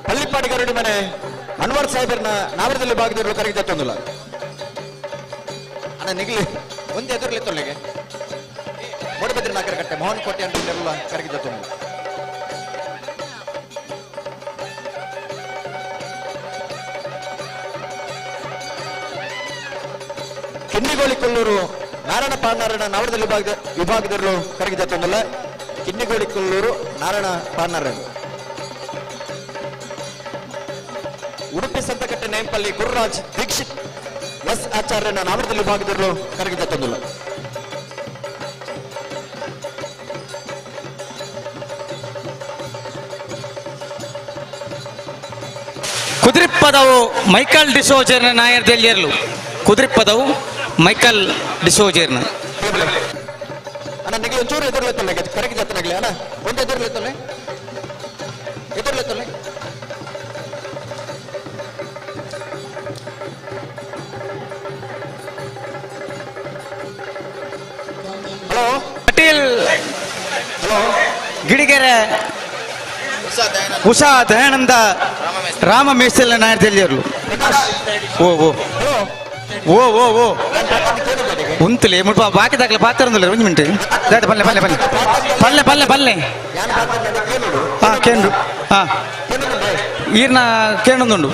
ಪಳ್ಳಿಪಾಡಿ ಗರುಡಿ ಮನೆ ಅನ್ವರ್ ಸಾಹೇಬರ್ನ ನಾವರದಲ್ಲಿ ಭಾಗದಿರಲು ಕರಗಿದತ್ತೊಂದಲ್ಲ. ಅಣ್ಣ ನಿಗ್ಲಿ ಒಂದು ಎದುರಲಿ ತೊಳ್ಳಿಗೆ ಮೂಡಬಿದ್ರೆ ನಾಲ್ಕರ ಕಟ್ಟೆ ಮೋಹನ್ ಕೋಟೆ ಅಂತ ಕರಗಿದತ್ತೊಂದಲ್ಲ. ಕಿನ್ನಿಗೋಳಿ ಕೊಲ್ಲೂರು ನಾರಾಯಣ ಪಾನಾರಾಯಣ ನಾವರದಲ್ಲಿ ವಿಭಾಗದಿರಲು ಕರಗಿದತ್ತೊಂದಲ್ಲ. ಕಿನ್ನಿಗೋಳಿ ಕೊಲ್ಲೂರು ನಾರಾಯಣ ಪಾನಾರಾಯಣ. ಉಡುಪಿ ಸಂತಕಟ್ಟೆ ನೇಂಪಲ್ಲಿ ಗುರುರಾಜ್ ದೀಕ್ಷಿತ್ ಎಸ್ ಆಚಾರ್ಯನ ನಾವರದಲ್ಲಿ ವಿಭಾಗದಿರಲು ಕರಗಿದತ್ತೊಂದಲ್ಲ. ಕುದುರೆಪದವು ಮೈಕಲ್ ಡಿಸೋಜರ್ನ ನಾಯರ್ದಲ್ಲಿ ಇರಲು. ಕುದುರೆಪದವು ಮೈಕಲ್ ಡಿಸೋಜರ್ನ. ಅಣ್ಣ ನಿಮಗೆ ಒಂಚೂರು ಎದುರ್ಲತ್ತಲ್ಲ ಕರಗಿದತ್ತನಾಗ್ಲಿ ಅಣ್ಣ ಒಂದು ಎದುರ್ಲತ್ತಲ್ಲ ಎದುರ್ಲತ್ತಲ್ಲ. ಗಿಡಿಗೆರೆ ಉಷಾ ದಯಾನಂದ ರಾಮ ಮೇಸ್ತೆಲ್ಲ ನಾಯರ್ದೆಲ್ಲಿಯರ್ಲು. ಓ ಓ ಓ ಓ ಓ ಉಂತುಲೆ ಮುಲ್ಪ ಬಾಕಿ ದಾಖಲೆ ಪಾತ್ರ ಒಂಜಿ ಮಿನಿಟ್ ದಾದ ಪಲ್ಲೆ ಪಲ್ಲೆ ಪಲ್ಲೆ ಪಲ್ಲೆ ಪಲ್ಲೆ ಪಲ್ಲೆ ಹಾ ಕೇಂದ್ರ ಹಾ ಈರ್ನ ಕೇಣೊಂದುಂಡು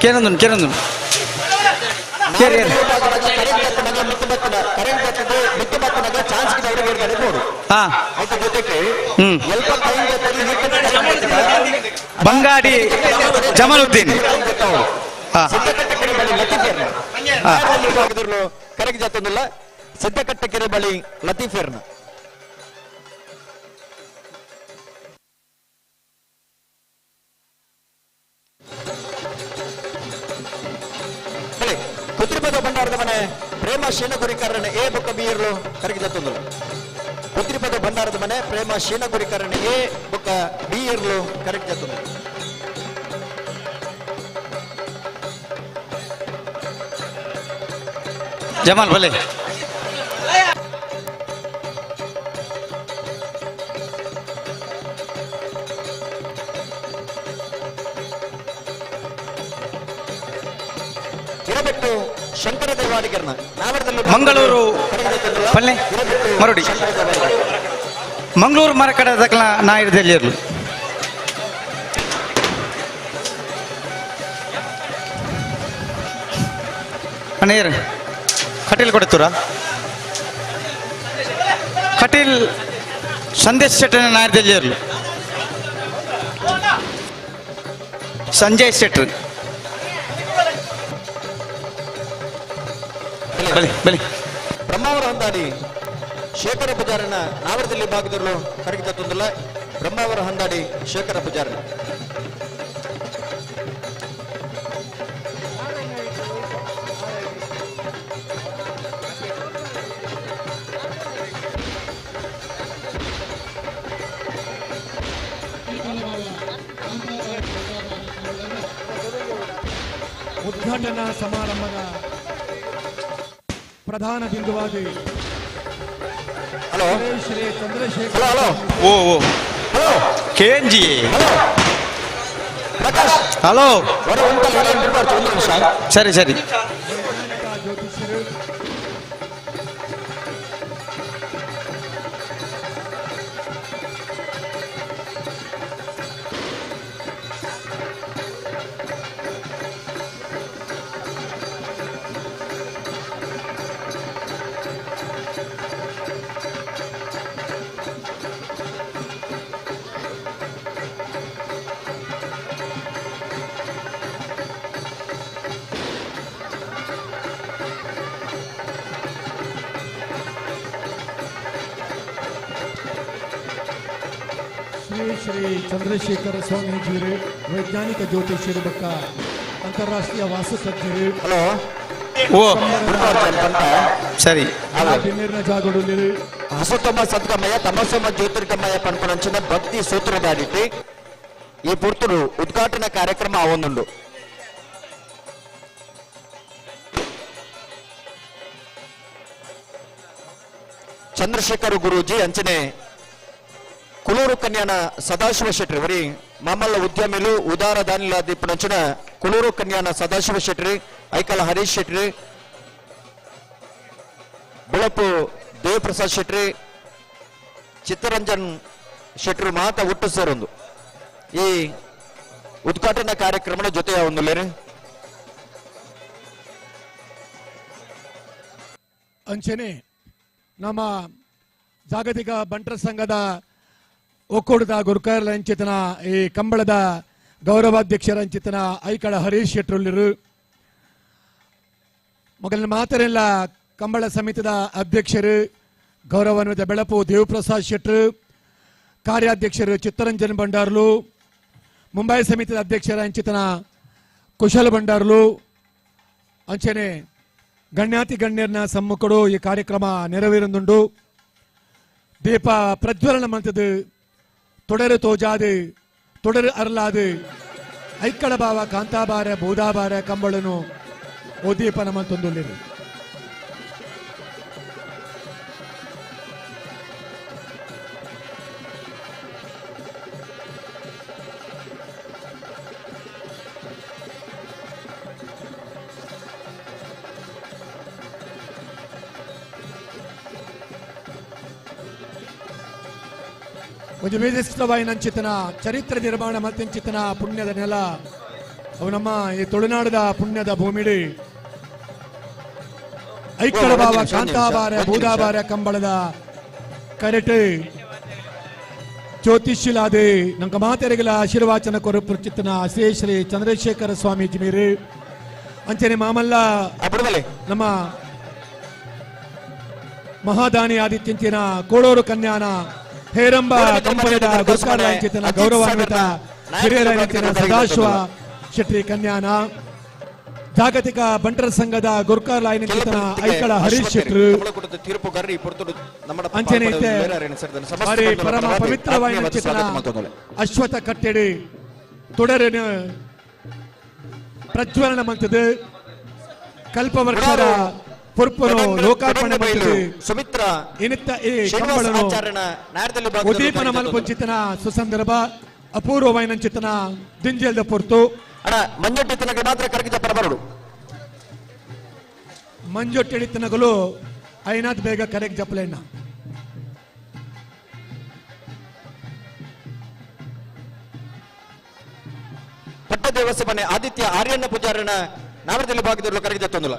ಕೇಣೊಂದುಂಡು ಕೇಣೊಂದುಂಡು ಕೇರಿ ಹಾ ಹ್ಮ್ ಬಂಗಾಡಿ ಜಮಾಲುದ್ದೀನ್ ಕರೆಗೆ ಜಾತೊಂದಿಲ್ಲ ಸಿದ್ದಕಟ್ಟೆ ಕೆರೆ ಬಳಿ ಲತೀಫೇರ್ನ ಕುತ್ರಿಪದ ಭಂಡಾರದ ಮನೆ ಪ್ರೇಮ ಶೀನಗುರಿಕಾರನ ಎ ಬೊಕ್ಕ ಬಿ ಇರ್ಲು ಕರೆಗೆ ಜಾತೊಂದಿಲ್ಲ. ಕುತ್ರಿಪದ ಭಂಡಾರದ ಮನೆ ಪ್ರೇಮ ಶೀನಗುರಿಕಾರನ ಎ ಬೊಕ್ಕ ಬಿ ಇರ್ಲು ಕರೆಗೆ ಜಾತೊಂದಿಲ್ಲ. ಜಮಾಲ್ ಬಲೆ ಇರಬೆಟ್ಟು ಶಂಕರ ದೇವಾಡಿಗರ್ನ ಮಂಗಳೂರು ಪಲ್ಲೆ ಮರುಡಿ ಮಂಗಳೂರು ಮರಕಡ ದಕ್ಕಲ ನಾಯಿರದಲ್ಲಿರಲು. ಅಣ್ಣಯ್ಯರು ಕಟೀಲ್ ಕೊಡ್ತೂರ ಕಟೀಲ್ ಸಂದೇಶ್ ಶೆಟ್ಟರ್ ನಾಯರ್ದಲ್ಲಿರಲು ಸಂಜಯ್ ಶೆಟ್ಟರ್ ಬಲಿ ಬಲಿ ಬ್ರಹ್ಮಾವರ ಹೊಂದಾಡಿ ಶೇಖರ ಪೂಜಾರನ ನಾವರದಲ್ಲಿ ಭಾಗದಲ್ಲೂ ಕರಗಿದ ತೊಂದಿಲ್ಲ. ಬ್ರಹ್ಮಾವರ ಹೊಂದಾಡಿ ಶೇಖರ ಪೂಜಾರನ ಉದ್ಘಾಟನಾ ಸಮಾರಂಭದ ಪ್ರಧಾನ ಬಿಂದುವಾಗಿ ಹಲೋ ಶ್ರೀ ಚಂದ್ರಶೇಖರ್ ಹಲೋ ಓ ಓ ಹಲೋ ಕೆಎನ್ಜಿ ಪ್ರಕಾಶ್ ಹಲೋ ಒಂದು ನಿಮಿಷ. ಸರಿ ಸರಿ ಜ್ಯೋತಿಷ್ಯರು ಶ್ರೀ ಶ್ರೀ ಚಂದ್ರಶೇಖರ ಸ್ವಾಮೀಜಿಯರು ವೈಜ್ಞಾನಿಕ ಜ್ಯೋತಿಷ್ಯರು ಬಕ್ಕ ಅಂತಾರಾಷ್ಟ್ರೀಯ ವಾಸ್ತುತಜ್ಞರು ಹಲೋ ಓ ಸರಿ ಬಿನ್ನಿರ್ನ ಜಾಗಡುಲ್ಲಿರು ಹಸುತಮ ಸದ್ಗಮಯ ತಮಸಮ ಜ್ಯೋತಿರ್ಗಮಯ ಪನ್ಪುನಂಚಿನ ಭಕ್ತಿ ಸೂತ್ರಧಾರಿಟಿ ಈ ಪುರ್ತುಡು ಉದ್ಘಾಟನಾ ಕಾರ್ಯಕ್ರಮ ಅವೊಂದುಂಡು. ಚಂದ್ರಶೇಖರ್ ಗುರೂಜಿ ಅಂಚನೆ ಕುಳೂರು ಕನ್ಯಾನ ಸದಾಶಿವ ಶೆಟ್ಟಿ ವರಿ ಮಾಮಲ್ಲ ಉದ್ಯಮಿಲು ಉದಾರ ದಾನಿಲ ದೀಪನಂಚಿನ ಕುಳೂರು ಕನ್ಯಾನ ಸದಾಶಿವ ಶೆಟ್ಟಿ ಐಕಲ ಹರೀಶ್ ಶೆಟ್ಟಿ ಬೆಳಪು ದೇವಪ್ರಸಾದ್ ಶೆಟ್ಟಿ ಚಿತ್ತರಂಜನ್ ಶೆಟ್ರು ಮಾತ ಒಟ್ಟು ಸೇರೊಂದು ಈ ಉದ್ಘಾಟನಾ ಕಾರ್ಯಕ್ರಮದ ಜೊತೆಯ ಒಂದು ಲೇರು ಅಂಚನೆ ನಮ್ಮ ಜಾಗತಿಕ ಬಂಟರ ಸಂಘದ ಒಕ್ಕೂಟದ ಗುರುಕಾರ್ಲ ಅಂಚಿತನ ಈ ಕಂಬಳದ ಗೌರವಾಧ್ಯಕ್ಷರ ಅಂಚಿತನ ಐಕಳ ಹರೀಶ್ ಶೆಟ್ರುಲ್ಲಿರು ಮೊದಲಿನ ಮಾತರೆಲ್ಲ ಕಂಬಳ ಸಮಿತಿದ ಅಧ್ಯಕ್ಷರು ಗೌರವಾನ್ವಿತ ಬೆಳಪು ದೇವಪ್ರಸಾದ್ ಶೆಟ್ರು, ಕಾರ್ಯಾಧ್ಯಕ್ಷರು ಚಿತ್ತರಂಜನ್ ಭಂಡಾರ್ಲು, ಮುಂಬೈ ಸಮಿತಿದ ಅಧ್ಯಕ್ಷರ ಅಂಚಿತನ ಕುಶಲ್ ಭಂಡಾರ್ಲು, ಅಂಚನೆ ಗಣ್ಯಾತಿ ಗಣ್ಯರ್ನ ಸಮ್ಮುಖಡು ಈ ಕಾರ್ಯಕ್ರಮ ನೆರವೇರಂದುಂಡು. ದೀಪ ಪ್ರಜ್ವಲನ ಮಂತದು ತೊಡರು ತೋಜಾದು ತೊಡರು ಅರ್ಲಾದು ಐಕ್ಕಳ ಭಾವ ಕಾಂತಾಬಾರ ಬೂದಾಬಾರ ಕಂಬಳನು ಓ ದೀಪ ನಮ್ಮಂತೊಂದುಳ್ಳಿರು. ಒಂದು ವಿಶಿಷ್ಟವಾಯಿನಂಚಿತನ ಚರಿತ್ರೆ ನಿರ್ಮಾಣ ಮಲ್ತಿಂಚಿತನ ಪುಣ್ಯದ ನೆಲ ಅವು ನಮ್ಮ ಈ ತುಳುನಾಡದ ಪುಣ್ಯದ ಭೂಮಿಡಿ ಐಕ್ಕಳ ಬಾವ ಕಾಂತಾಬಾರ ಬೂದಾಬಾರ ಕಂಬಳದ ಕರೆಟು ಜ್ಯೋತಿಷ್ಯಲಾದೆ ನಂಕ ಮಾತೆರೆಗಳ ಆಶೀರ್ವಾಚನ ಕೊರಪುಚಿತನ ಶ್ರೀ ಶ್ರೀ ಚಂದ್ರಶೇಖರ ಸ್ವಾಮೀಜಿ ಮೀರು ಅಂಚನೆ ಮಾಮಲ್ಲ ನಮ್ಮ ಮಹಾದಾನಿ ಆದಿತ್ಯಂಚಿನ ಕೋಳೂರು ಕನ್ಯಾನ ಹೇರಂಬ ಕಂಪನಿದ ಗುರುಕಾರಚಿತನ ಗೌರವಾನ್ವಿತ ಹಿರಿಯರ ಸದಾಶಿವ ಶೆಟ್ಟಿ ಕನ್ಯಾನ ಜಾಗತಿಕ ಬಂಟರ ಸಂಘದ ಗುರ್ಕಾರ್ ಲಾಯನ ಐಕಳ ಹರೀಶ್ ಶೆಟ್ಟರು ಅಂಚನೆ ಪರಮ ಪವಿತ್ರವಾಯಿನ ಅಶ್ವಥ ಕಟ್ಟೆಡಿ ತೊಡರಿನ ಪ್ರಜ್ವಲನ ಮಂತದ್ದು ಕಲ್ಪವೃಕ್ಷದ ಪುರ್ಪನು ಲೋಕಾರ್ಪಣೆ ಮಾಡಿದೆ ಸುಮಿತ್ರ ಇನಿತ್ತ ಈ ಕಂಬಳನು ಉದ್ದೀಪನ ಮಲ್ಪುಂಚಿತನ ಸುಸಂದರ್ಭ ಅಪೂರ್ವವಾಯಿನಂಚಿತನ ದಿಂಜಲ್ದ ಪೊರ್ತು ಮಂಜೊಟ್ಟಿತನಗೆ ಮಾತ್ರ ಕರಗಿದ ಪರಬರಡು ಮಂಜೊಟ್ಟಿತನಗಲು ಐನಾಥ್ ಬೇಗ ಕರೆಗೆ ಜಪ್ಪಲೆಣ್ಣ ಪಟ್ಟ ದೇವಸ್ಥಾನ ಆದಿತ್ಯ ಆರ್ಯಣ್ಣ ಪೂಜಾರನ ನಾವರದಲ್ಲಿ ಭಾಗದಲ್ಲಿ ಕರಗಿದ ತೊಂದಲ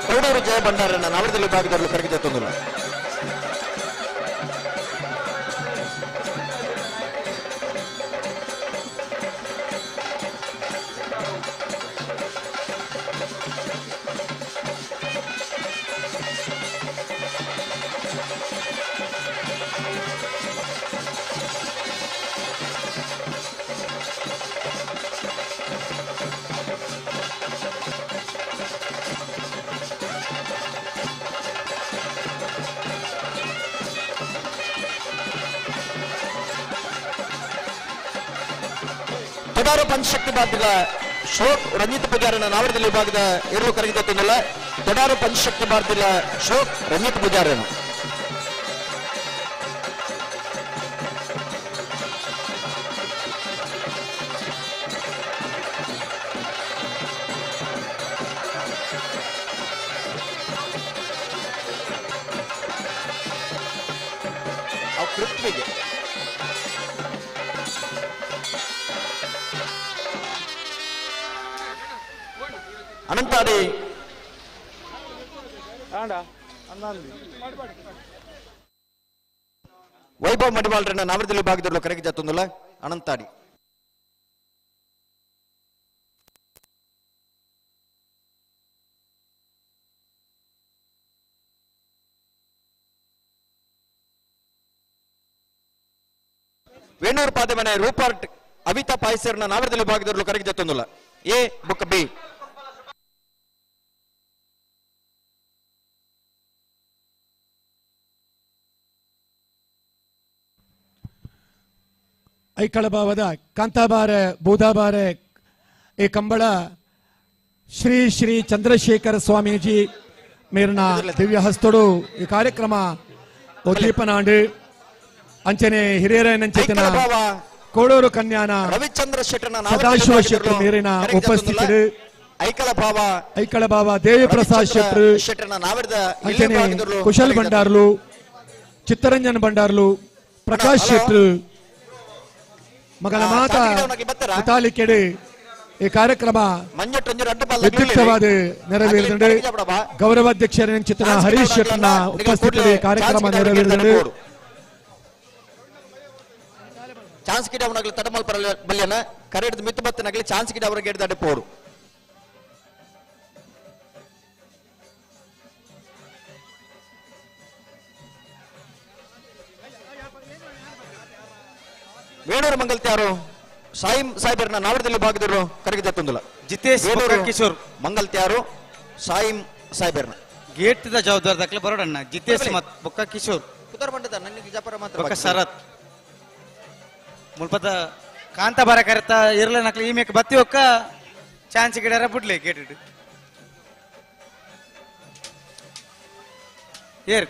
ಕೌಡೂರು ಜಯ ಭಂಡಾರನ್ನ ನಾವರದಲ್ಲಿ ಭಾಗದಲ್ಲಿ ಕರಗಿದ ತೊಂದಲ ತೊಡಾರು ಪಂಚಶಕ್ತಿ ಬಾಧ್ಯದ ಶೋಕ್ ರಂಜಿತ್ ಪೂಜಾರನ ನಾವರದಲ್ಲಿ ವಿಭಾಗದ ಇರುವ ಕರಗಿದ ತೊಂದಲ ತೊಡಾರು ಪಂಚಶಕ್ತಿ ಬಾರ್ದಿಲ್ಲ ಶೋಕ್ ರಂಜಿತ್ ಪೂಜಾರನ ಪೃಥ್ವಿಗೆ ಅನಂತಾಡಿ ವೈಭವ್ ಮಡಿವಾಳ್ರನ್ನ ನಾವರದಲ್ಲಿ ವಿಭಾಗದಲ್ಲಿ ಕರೆಗೆ ಜಾತೊಂದಲ್ಲ ಅನಂತಾಡಿ ವೇಣೂರು ಪಾದಮನೆ ರೂಪಾರ್ಟ್ ಅವಿತಾ ಪಾಯ್ಸರ್ನ ನಾವರದಲ್ಲಿ ವಿಭಾಗದಲ್ಲಿ ಕರೆಗೆ ಜಾತೊಂದಲ್ಲ A book B ಐಕಳಭಾವದ ಕಾಂತಾಬಾರೆ ಬೂದಾಬಾರೆ ಈ ಕಂಬಳ ಶ್ರೀ ಶ್ರೀ ಚಂದ್ರಶೇಖರ ಸ್ವಾಮೀಜಿ ಮೇರಿನ ದಿವ್ಯ ಹಸ್ತಡು ಈ ಕಾರ್ಯಕ್ರಮ ಉದ್ದೀಪನಾಂಡು ಅಂಚನೆ ಹಿರಿಯರನಂಚಿತನ ಕೋಡೂರು ಕನ್ಯಾನ ರವಿಚಂದ್ರ ಶೆಟ್ಟನ ಸದಾಶಿವ ಶೆಟ್ಟರು ಮೇರಿನ ಉಪಸ್ಥಿತರು ಐಕಳಭಾವ ಐಕಳಭಾವ ದೇವಿಪ್ರಸಾದ್ ಶೆಟ್ಟರು ಶೆಟ್ಟನ ನಾವರದ ಅಂಚನೆ ಕುಶಲ್ ಭಂಡಾರ್ಲು ಚಿತ್ತರಂಜನ್ ಭಂಡಾರ್ಲು ಪ್ರಕಾಶ್ ಶೆಟ್ಟರು ಮಗನ ಮಾತಾ ಮುತಾಲಿಕೆಡೆ ಈ ಕಾರ್ಯಕ್ರಮ ವಿದ್ಯುಕ್ತವಾದ ನೆರವೇರಿದಂಡು ಗೌರವಾಧ್ಯಕ್ಷರ ಚಿತ್ರ ಹರೀಶ್ ಶೆಟ್ಟನ ಉಪಸ್ಥಿತರಲ್ಲಿ ಕಾರ್ಯಕ್ರಮ ನೆರವೇರಿದಂಡು ಚಾನ್ಸ್ ಗಿಡ ಅವನಾಗಲಿ ತಡಮಲ್ ಬಲ್ಯನ ಕರೆಡ್ದು ಮಿತ್ತು ಬತ್ತನಾಗಲಿ ಚಾನ್ಸ್ ಗಿಡ ಅವರಿಗೆ ಹಿಡಿದು ಅಡ್ಡಪೋಡು ವೇಣೂರು ಮಂಗಲ್ತ್ಯಾರು ಸಾಯಿ ಸಾಹೇಬರನ್ನ ನಾವರದಲ್ಲಿ ಭಾಗದವರು ಕರಗಿದ ತೊಂದಲ ಜಿತೇಶ್ ವೇಣೂರು ಕಿಶೋರ್ ಮಂಗಲ್ತ್ಯಾರು ಸಾಯಿಂ ಸಾಹೇಬರನ್ನ ಗೇಟ್ದ ಜವಾಬ್ದಾರಿ ದಾಖಲೆ ಬರೋಡಣ್ಣ ಜಿತೇಶ್ ಮತ್ ಬೊಕ್ಕ ಕಿಶೋರ್ ಪುದರ್ ಬಂಡದ ನನ್ನ ಜಪರ ಮಾತ್ರ ಬೊಕ್ಕ ಶರತ್ ಮುಲ್ಪದ ಕಾಂತಾಬಾರ ಕರೆತ ಇರ್ಲ ನಕ್ಲೆ ಈ ಮೇಕ್ ಬತ್ತಿ ಒಕ್ಕ ಚಾನ್ಸ್ ಗಿಡಾರ ಬಿಡ್ಲಿ ಗೇಟ್ ಇಡು ಏರ್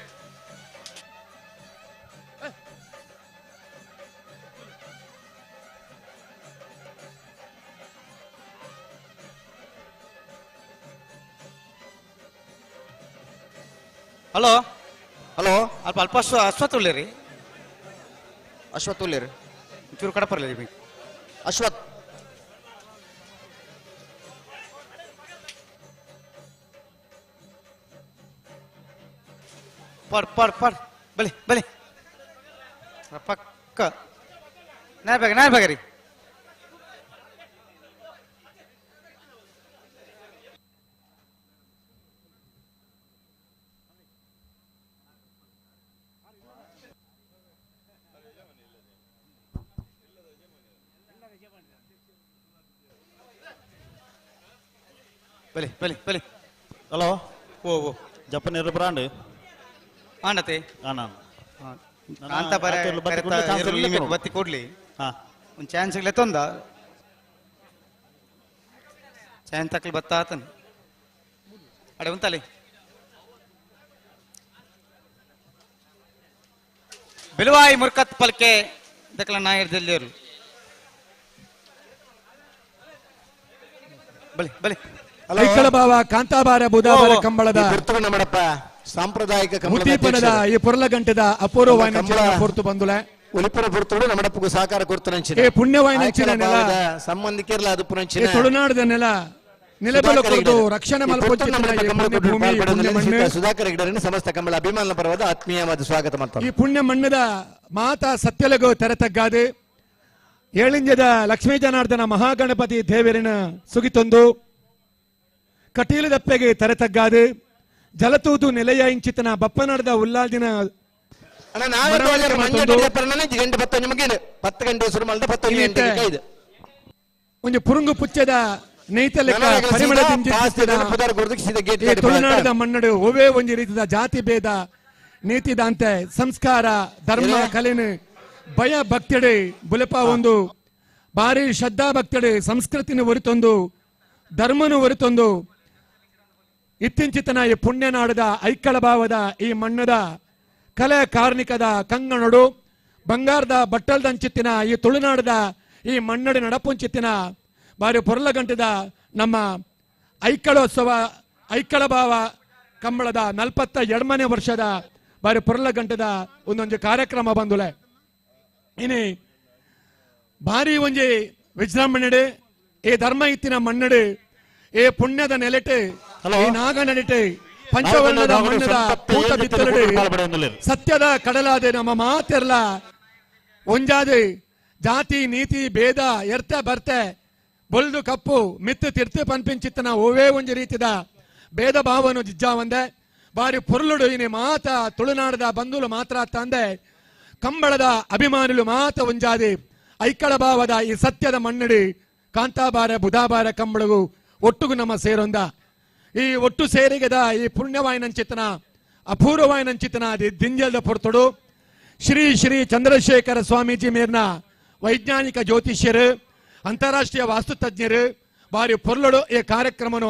hello hello ಅಲ್ಪ ಅಲ್ಪ ಅಶ್ವತ್ ಉಳ್ಳೇರಿ ಅಶ್ವತ್ ಉಳ್ಳೇರಿ ಚೂರು ಕಡಪರ್ಲಿ ನಿಮಗೆ ಅಶ್ವತ್ ಪಡ್ ಪಡ್ ಪಡ್ ಬಲಿ ಬಲಿ ಪಕ್ಕ ನಾಯ್ ಬೇಗ ನಾಯ್ ಬೇಗ ರೀ ಬಲಿ ಬಲಿ ಬಲಿ ಹಲೋ ಓ ಓ ಜಪ್ಪನ್ ಇರು ಬ್ರಾಂಡ್ ಆಂಡತೆ ಆನ ಅಂತ ಬರ ಬತ್ತಿ ಕೊಡ್ಲಿ ಒಂದು ಚಾನ್ಸ್ ಸಿಗ್ಲೆ ತೊಂದ ಚಾನ್ಸ್ ತಕ್ಲಿ ಬತ್ತ ಆತನ ಅಡೆ ಉಂತಲಿ ಬಿಲುವಾಯಿ ಮುರ್ಕತ್ ಪಲ್ಕೆ ದಕ್ಲ ನಾಯರ್ ದೆಲ್ಲಿಯರು ಬಲಿ ಬಲಿ ಐಕಳ ಬಾವ ಕಾಂತಾಬಾರ ಬುಧಾಬಾರ ಕಂಬಳದ ಮಾಡಪ್ಪ ಸಾಂಪ್ರದಾಯಿಕ ಉದ್ದೀಪನದ ಈ ಪೊರ್ಲಗಂಟೆದ ಅಪೂರ್ವವಾಯಿನ ಪೊರ್ತು ಬಂದುಲೆ ಒಲಿಪುರ ಪೊರ್ತುಡು ನಮ್ಮಡಪ್ಪಗೂ ಸಹಕಾರ ಕೊಡ್ತಾನೆ ಏ ಪುಣ್ಯವಾಯಿನ ನೆಲ ಸಂಬಂಧಿಕಿರಲ ಅದು ಈ ತುಳುನಾಡದ ನೆಲ ನೆಲೆಬಲ ಕೊರದು ರಕ್ಷಣೆ ಮಲ್ಪೊಂಚಿತ್ತಿನ ಈ ಪುಣ್ಯ ಭೂಮಿ, ಈ ಪುಣ್ಯ ಮಣ್ಣು. ಸುಧಾಕರ್ ಹೆಗ್ಡರನ್ನು ಸಮಸ್ತ ಕಂಬಳ ಅಭಿಮಾನ ಪರವಾದ ಆತ್ಮೀಯವಾದ ಸ್ವಾಗತ ಮಾಡ್ತಾರೆ ಈ ಪುಣ್ಯ ಮಣ್ಣದ ಮಾತಾ ಸತ್ಯಲಗು ತೆರೆತಗ್ಗಾದೆ ಏಳಿಂಜದ ಲಕ್ಷ್ಮೀ ಜನಾರ್ದನ ಮಹಾಗಣಪತಿ ದೇವರಿನ ಸುಗಿತೊಂದು ಕಟೀಲದಪ್ಪೆಗೆ ತೆರೆತಗ್ಗಾದು ಜಲತೂದು ನೆಲೆಯ ಇಂಚಿತನ ಬಪ್ಪನಾಡದ ಉಲ್ಲಾದಿನ ಮನವೊಲಿಕೆ ಮತ್ತೊಂದು. ಗಂಟೆ ಪತ್ತೊಂದು ಮುಗಿದು 10 ಗಂಟೆ ಶುರು ಮಾಡಿದ 11 ಗಂಟೆ ಐದು ಒಂದು ಪುರುಂಗು ಪುಚ್ಚದ ನೇಯ್ತಲೆಕ್ಕ ಪರಿಮಳದಿಂಚಿತ್ತಿನ ಈ ತುಳುನಾಡದ ಮನ್ನಡು ಒವೇ ಒಂಜಿ ರೀತಿದ ಜಾತಿ ಭೇದ ನೀತಿದಾಂತೆ ಸಂಸ್ಕಾರ ಧರ್ಮ ಕಲೆನು ಭಯ ಭಕ್ತಿಡೆ ಬುಲೆಪ ಒಂದು ಭಾರಿ ಶ್ರದ್ಧಾ ಭಕ್ತಿಡೆ ಸಂಸ್ಕೃತಿನ ಒರಿತೊಂದು ಧರ್ಮನು ಒರಿತೊಂದು ಇತ್ತೀಚಿತನ ಈ ಪುಣ್ಯನಾಡದ ಐಕ್ಕಳ ಭಾವದ ಈ ಮಣ್ಣದ ಕಲೆ ಕಾರ್ಣಿಕದ ಕಂಗಣಡು ಬಂಗಾರದ ಬಟ್ಟಲ್ದಂಚಿತ್ತಿನ ಈ ತುಳುನಾಡದ ಈ ಮಣ್ಣಡಿ ನಡಪುಂಚಿತ್ತಿನ ಬಾರಿ ಪೊರ್ಲಗಂಟದ ನಮ್ಮ ಐಕ್ಕಳೋತ್ಸವ ಐಕ್ಕಳ ಭಾವ ಕಂಬಳದ 42ನೇ ವರ್ಷದ ಬಾರಿ ಪೊರ್ಲಗಂಟದ ಒಂದೊಂದು ಕಾರ್ಯಕ್ರಮ ಬಂದುಲೆ. ಇನಿ ಭಾರಿ ಒಂಜಿ ವಿಜೃಂಭಣೆಡೆ ಈ ಧರ್ಮ ಇತ್ತಿನ ಮಣ್ಣಡು ಏ ಪುಣ್ಯದ ನೆಲೆಟೆ ಈ ನಾಗ ನಡೆಟೆ ಪಂಚವರ್ಣದ ಮಣ್ಣದ ಪೂತ ಬಿತ್ತಲಡೆ ಸತ್ಯದ ಕಡಲಾದೆ ನಮ್ಮ ಮಾತೆರ್ಲ ಒಂಜಾದೆ ಜಾತಿ ನೀತಿ ಭೇದ ಎರ್ತ ಬರ್ತೆ ಬೊಲ್ದು ಕಪ್ಪು ಮಿತ್ತು ತಿರ್ತು ಪನ್ಪಿಂಚಿತ್ತನ ಓವೇ ಒಂಜಿ ರೀತಿದ ಭೇದ ಭಾವನು ಜಿಜ್ಜಾವಂದೆ ಬಾರಿ ಪೊರ್ಲುಡು ಇನಿ ಮಾತ ತುಳುನಾಡದ ಬಂಧುಲು ಮಾತ್ರ ತಂದೆ ಕಂಬಳದ ಅಭಿಮಾನುಲು ಮಾತ ಒಂಜಾದಿ ಐಕ್ಕಳ ಭಾವದ ಈ ಸತ್ಯದ ಮಣ್ಣಡಿ ಕಾಂತಾಬಾರ ಬುಧಾಬಾರ ಕಂಬಳಗು ಒಟ್ಟುಗು ನಮ್ಮ ಸೇರೊಂದ ಈ ಒಟ್ಟು ಸೇರಿಗೆದ ಈ ಪುಣ್ಯವಾಯಿನಂಚಿತನ ಅಪೂರ್ವವಾಯಿನಂಚಿತನ ದಿಂಜಲ್ದ ಪೊರ್ತುಡು ಶ್ರೀ ಶ್ರೀ ಚಂದ್ರಶೇಖರ ಸ್ವಾಮೀಜಿ ಮೇರ್ನ ವೈಜ್ಞಾನಿಕ ಜ್ಯೋತಿಷ್ಯರು ಅಂತಾರಾಷ್ಟ್ರೀಯ ವಾಸ್ತು ತಜ್ಞರು ಬಾರಿ ಪೊರ್ಲಡು ಈ ಕಾರ್ಯಕ್ರಮನು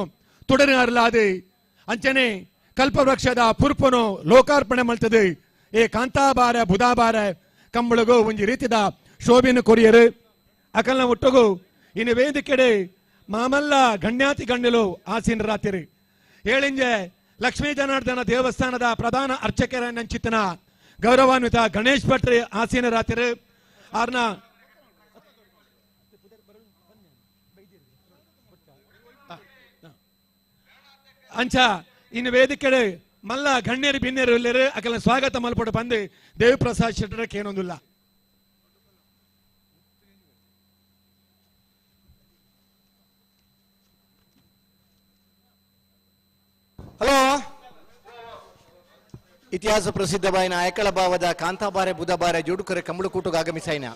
ತುಡನೆ ಅರ್ಲಾದೆ ಅಂಚನೆ ಕಲ್ಪವೃಕ್ಷದ ಪುರ್ಪನು ಲೋಕಾರ್ಪಣೆ ಮಲ್ತದೆ ಈ ಕಾಂತಾಬಾರ ಬುಧಾಬಾರ ಕಂಬಳಗು ಒಂಜಿ ರೀತಿದ ಶೋಭಿನ ಕೊರಿಯರು ಅಕಲ್ನ ಒಟ್ಟುಗು ಇನ್ನು ವೇದಿಕೆಡೆ ಮಾಮಲ್ಲ ಗಣ್ಯಾತಿ ಗಣ್ಯಲು ಆಸೀನ ರಾತ್ರಿ ಏಳಿಂಜೆ ಲಕ್ಷ್ಮೀ ಜನಾರ್ದನ ದೇವಸ್ಥಾನದ ಪ್ರಧಾನ ಅರ್ಚಕರ ನಂಚಿತನ ಗೌರವಾನ್ವಿತ ಗಣೇಶ್ ಭಟ್ರಿ ಆಸೀನ ರಾತ್ರಿ ಆರ್ನ ಅಂಚ ಇನ್ನು ವೇದಿಕೆಡೆ ಮಲ್ಲ ಗಣ್ಯರು ಬಿನ್ನೆರು ಇಲ್ಲರು ಅಕಲ ಸ್ವಾಗತ ಮಲ್ಪಡು ಬಂದು ದೇವಿಪ್ರಸಾದ್ ಶೆಟ್ಟರಕ್ಕೆ ಏನೊಂದಿಲ್ಲ. ಹಲೋ ಇತಿಹಾಸ ಪ್ರಸಿದ್ಧ ಬಾಯಿನ ಐಕಳ ಭಾವದ ಕಾಂತಾಬಾರೆ ಬುಧಬಾರೆ ಜೋಡುಕರೆ ಕಂಬಳಕೂಟುಗ ಆಗಮಿಸಾಯಿನ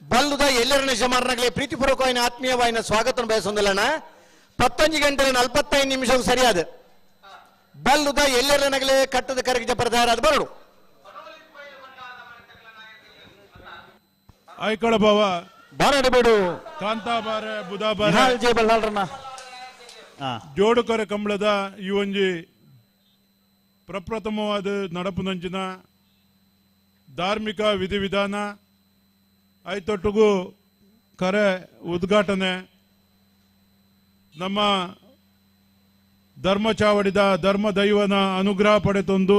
ಬಲ್ಲುದ ಎಲ್ಲರನ್ನ ಜಮಾರ್ನಗಲೇ ಪ್ರೀತಿಪೂರ್ವಕವಾಯಿನ ಆತ್ಮೀಯವಾಯಿನ ಸ್ವಾಗತ ಬಯಸೊಂದಲಣ 11 ಗಂಟೆ 45 ನಿಮಿಷ ಸರಿಯಾದ ಬಲ್ಲುದ ಎಲ್ಲೆರನಗಲೇ ಕಟ್ಟದ ಕರಗಿ ಜಪರ ತಯಾರಾದ ಬರಡು. ಐಕಳ ಭಾವ ಬಾರಬೇಡು ಕಾಂತಾಬಾರೆ ಬುಧಾಬಾರೆ ಜೋಡುಕರೆ ಕಂಬಳದ ಈ ಒಂಜಿ ಪ್ರಪ್ರಥಮವಾದ ನಡಪುನಂಚಿನ ಧಾರ್ಮಿಕ ವಿಧಿವಿಧಾನ ಐತೊಟ್ಟಿಗೂ ಕರೆ ಉದ್ಘಾಟನೆ ನಮ್ಮ ಧರ್ಮ ಚಾವಡಿದ ಧರ್ಮ ದೈವನ ಅನುಗ್ರಹ ಪಡೆತೊಂದು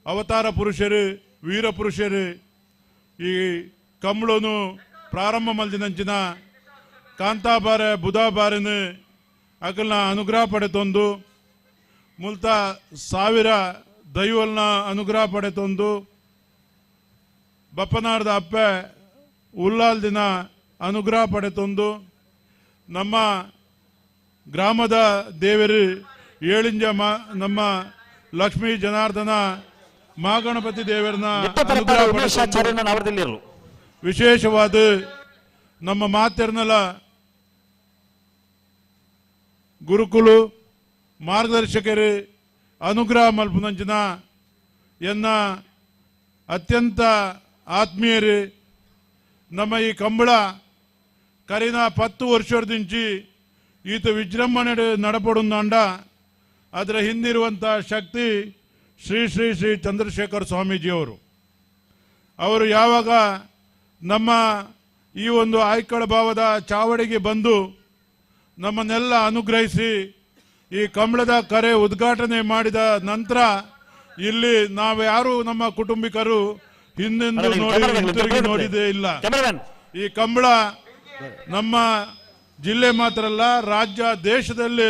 ಅವತಾರ ಪುರುಷರು ವೀರ ಪುರುಷರು ಈ ಕಂಬಳನು ಪ್ರಾರಂಭ ಮಲ್ದಿನಂಚಿನ ಕಾಂತಾಬಾರೆ ಬುಧಾಬಾರನು ಅಕಲ್ನ ಅನುಗ್ರಹ ಪಡೆತೊಂದು ಮುಲ್ತ ಸಾವಿರ ದೈವಲ್ನ ಅನುಗ್ರಹ ಪಡೆತೊಂದು ಬಪ್ಪನಾಡದ ಅಪ್ಪೆ ಉಲ್ಲಾಲ್ ದಿನ ಅನುಗ್ರಹ ಪಡೆತೊಂದು ನಮ್ಮ ಗ್ರಾಮದ ದೇವರು ಏಳಿಂಜ ನಮ್ಮ ಲಕ್ಷ್ಮೀ ಜನಾರ್ದನ ಮಹಾಗಣಪತಿ ದೇವರನ್ನ ಅನುಗ್ರಹ ಪಡೆತೊಂದು ವಿಶೇಷವಾದ ನಮ್ಮ ಮಾತೆರ್ನಲ ಗುರುಕುಲು ಮಾರ್ಗದರ್ಶಕರು ಅನುಗ್ರಹ ಮಲ್ಪುನಂಚಿನ ಎನ್ನ ಅತ್ಯಂತ ಆತ್ಮೀಯರು ನಮ್ಮ ಈ ಕಂಬಳ ಕರಿನ 10 ವರ್ಷದಿಂಚಿ ಈತ ವಿಜೃಂಭಣೆ ನಡಪಡುಂದಾಂಡ ಅದರ ಹಿಂದಿರುವಂಥ ಶಕ್ತಿ ಶ್ರೀ ಶ್ರೀ ಶ್ರೀ ಚಂದ್ರಶೇಖರ್ ಸ್ವಾಮೀಜಿಯವರು. ಅವರು ಯಾವಾಗ ನಮ್ಮ ಈ ಒಂದು ಆಯ್ಕಳ ಭಾವದ ಚಾವಡಿಗೆ ಬಂದು ನಮ್ಮನ್ನೆಲ್ಲ ಅನುಗ್ರಹಿಸಿ ಈ ಕಂಬಳದ ಕರೆ ಉದ್ಘಾಟನೆ ಮಾಡಿದ ನಂತರ ಇಲ್ಲಿ ನಾವು ಯಾರು ನಮ್ಮ ಕುಟುಂಬಿಕರು ಹಿಂದೆಂದೂ ನೋಡಿ ಹಿಂತಿರುಗಿ ನೋಡಿದೇ ಇಲ್ಲ. ಈ ಕಂಬಳ ನಮ್ಮ ಜಿಲ್ಲೆ ಮಾತ್ರ ಅಲ್ಲ, ರಾಜ್ಯ ದೇಶದಲ್ಲಿ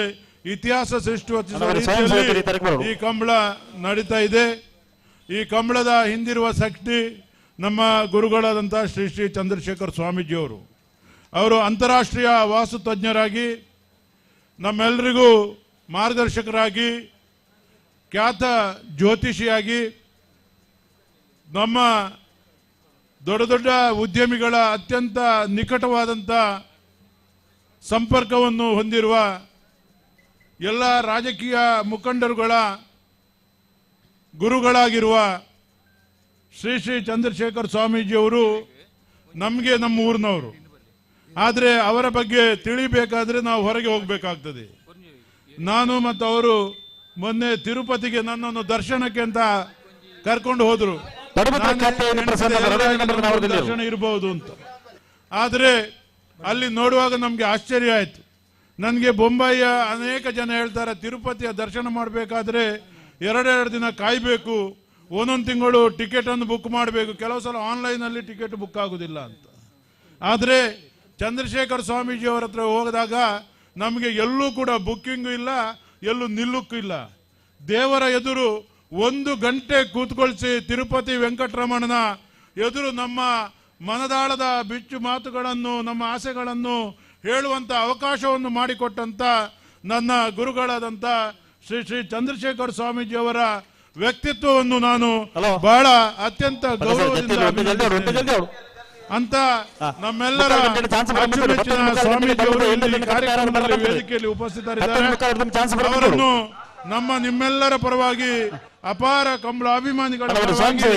ಇತಿಹಾಸ ಸೃಷ್ಟಿಸುವ ರೀತಿಯಲ್ಲಿ ಈ ಕಂಬಳ ನಡೀತಾ ಇದೆ. ಈ ಕಂಬಳದ ಹಿಂದಿರುವ ಶಕ್ತಿ ನಮ್ಮ ಗುರುಗಳಾದಂಥ ಶ್ರೀ ಶ್ರೀ ಚಂದ್ರಶೇಖರ್ ಸ್ವಾಮೀಜಿಯವರು. ಅವರು ಅಂತಾರಾಷ್ಟ್ರೀಯ ವಾಸ್ತು ತಜ್ಞರಾಗಿ ನಮ್ಮೆಲ್ಲರಿಗೂ ಮಾರ್ಗದರ್ಶಕರಾಗಿ ಖ್ಯಾತ ಜ್ಯೋತಿಷಿಯಾಗಿ ನಮ್ಮ ದೊಡ್ಡ ದೊಡ್ಡ ಉದ್ಯಮಿಗಳ ಅತ್ಯಂತ ನಿಕಟವಾದಂಥ ಸಂಪರ್ಕವನ್ನು ಹೊಂದಿರುವ ಎಲ್ಲ ರಾಜಕೀಯ ಮುಖಂಡರುಗಳ ಗುರುಗಳಾಗಿರುವ ಶ್ರೀ ಶ್ರೀ ಚಂದ್ರಶೇಖರ್ ಸ್ವಾಮೀಜಿಯವರು ನಮಗೆ ನಮ್ಮ ಊರಿನವರು. ಆದರೆ ಅವರ ಬಗ್ಗೆ ತಿಳಿಬೇಕಾದ್ರೆ ನಾವು ಹೊರಗೆ ಹೋಗಬೇಕಾಗ್ತದೆ. ನಾನು ಮತ್ತು ಅವರು ಮೊನ್ನೆ ತಿರುಪತಿಗೆ ನನ್ನನ್ನು ದರ್ಶನಕ್ಕೆ ಅಂತ ಕರ್ಕೊಂಡು ಹೋದರು. ದರ್ಶನ ಇರಬಹುದು ಅಂತ, ಆದರೆ ಅಲ್ಲಿ ನೋಡುವಾಗ ನಮಗೆ ಆಶ್ಚರ್ಯ ಆಯಿತು. ನನಗೆ ಬೊಂಬಾಯಿಯ ಅನೇಕ ಜನ ಹೇಳ್ತಾರೆ, ತಿರುಪತಿಯ ದರ್ಶನ ಮಾಡಬೇಕಾದ್ರೆ 2-2 ದಿನ ಕಾಯಬೇಕು, ಒಂದೊಂದು ತಿಂಗಳು ಟಿಕೆಟನ್ನು ಬುಕ್ ಮಾಡಬೇಕು, ಕೆಲವು ಸಲ ಆನ್ಲೈನಲ್ಲಿ ಟಿಕೆಟ್ ಬುಕ್ ಆಗೋದಿಲ್ಲ ಅಂತ. ಆದರೆ ಚಂದ್ರಶೇಖರ್ ಸ್ವಾಮೀಜಿಯವರ ಹತ್ರ ಹೋಗಿದಾಗ ನಮಗೆ ಎಲ್ಲೂ ಕೂಡ ಬುಕ್ಕಿಂಗು ಇಲ್ಲ, ಎಲ್ಲೂ ನಿಲ್ಲಕ್ಕೂ ಇಲ್ಲ. ದೇವರ ಎದುರು 1 ಗಂಟೆ ಕೂತ್ಕೊಳಿಸಿ ತಿರುಪತಿ ವೆಂಕಟರಮಣನ ಎದುರು ನಮ್ಮ ಮನದಾಳದ ಬಿಚ್ಚು ಮಾತುಗಳನ್ನು, ನಮ್ಮ ಆಸೆಗಳನ್ನು ಹೇಳುವಂಥ ಅವಕಾಶವನ್ನು ಮಾಡಿಕೊಟ್ಟಂಥ ನನ್ನ ಗುರುಗಳಾದಂಥ ಶ್ರೀ ಶ್ರೀ ಚಂದ್ರಶೇಖರ್ ಸ್ವಾಮೀಜಿಯವರ ವ್ಯಕ್ತಿತ್ವವನ್ನು ನಾನು ಬಹಳ ಅತ್ಯಂತ ಗೌರವದಿಂದ ಅಂತ ನಮ್ಮೆಲ್ಲರ ಅಚ್ಚುಮೆಚ್ಚಿನ ಸ್ವಾಮೀಜಿಯವರು ಇಲ್ಲಿ ಕಾರ್ಯಕ್ರಮದಲ್ಲಿ ವೇದಿಕೆಯಲ್ಲಿ ಉಪಸ್ಥಿತರಿದ್ದಾರೆ. ಅವರನ್ನು ನಮ್ಮ ನಿಮ್ಮೆಲ್ಲರ ಪರವಾಗಿ, ಅಪಾರ ಕಂಬಳ ಅಭಿಮಾನಿಗಳ ಪರವಾಗಿ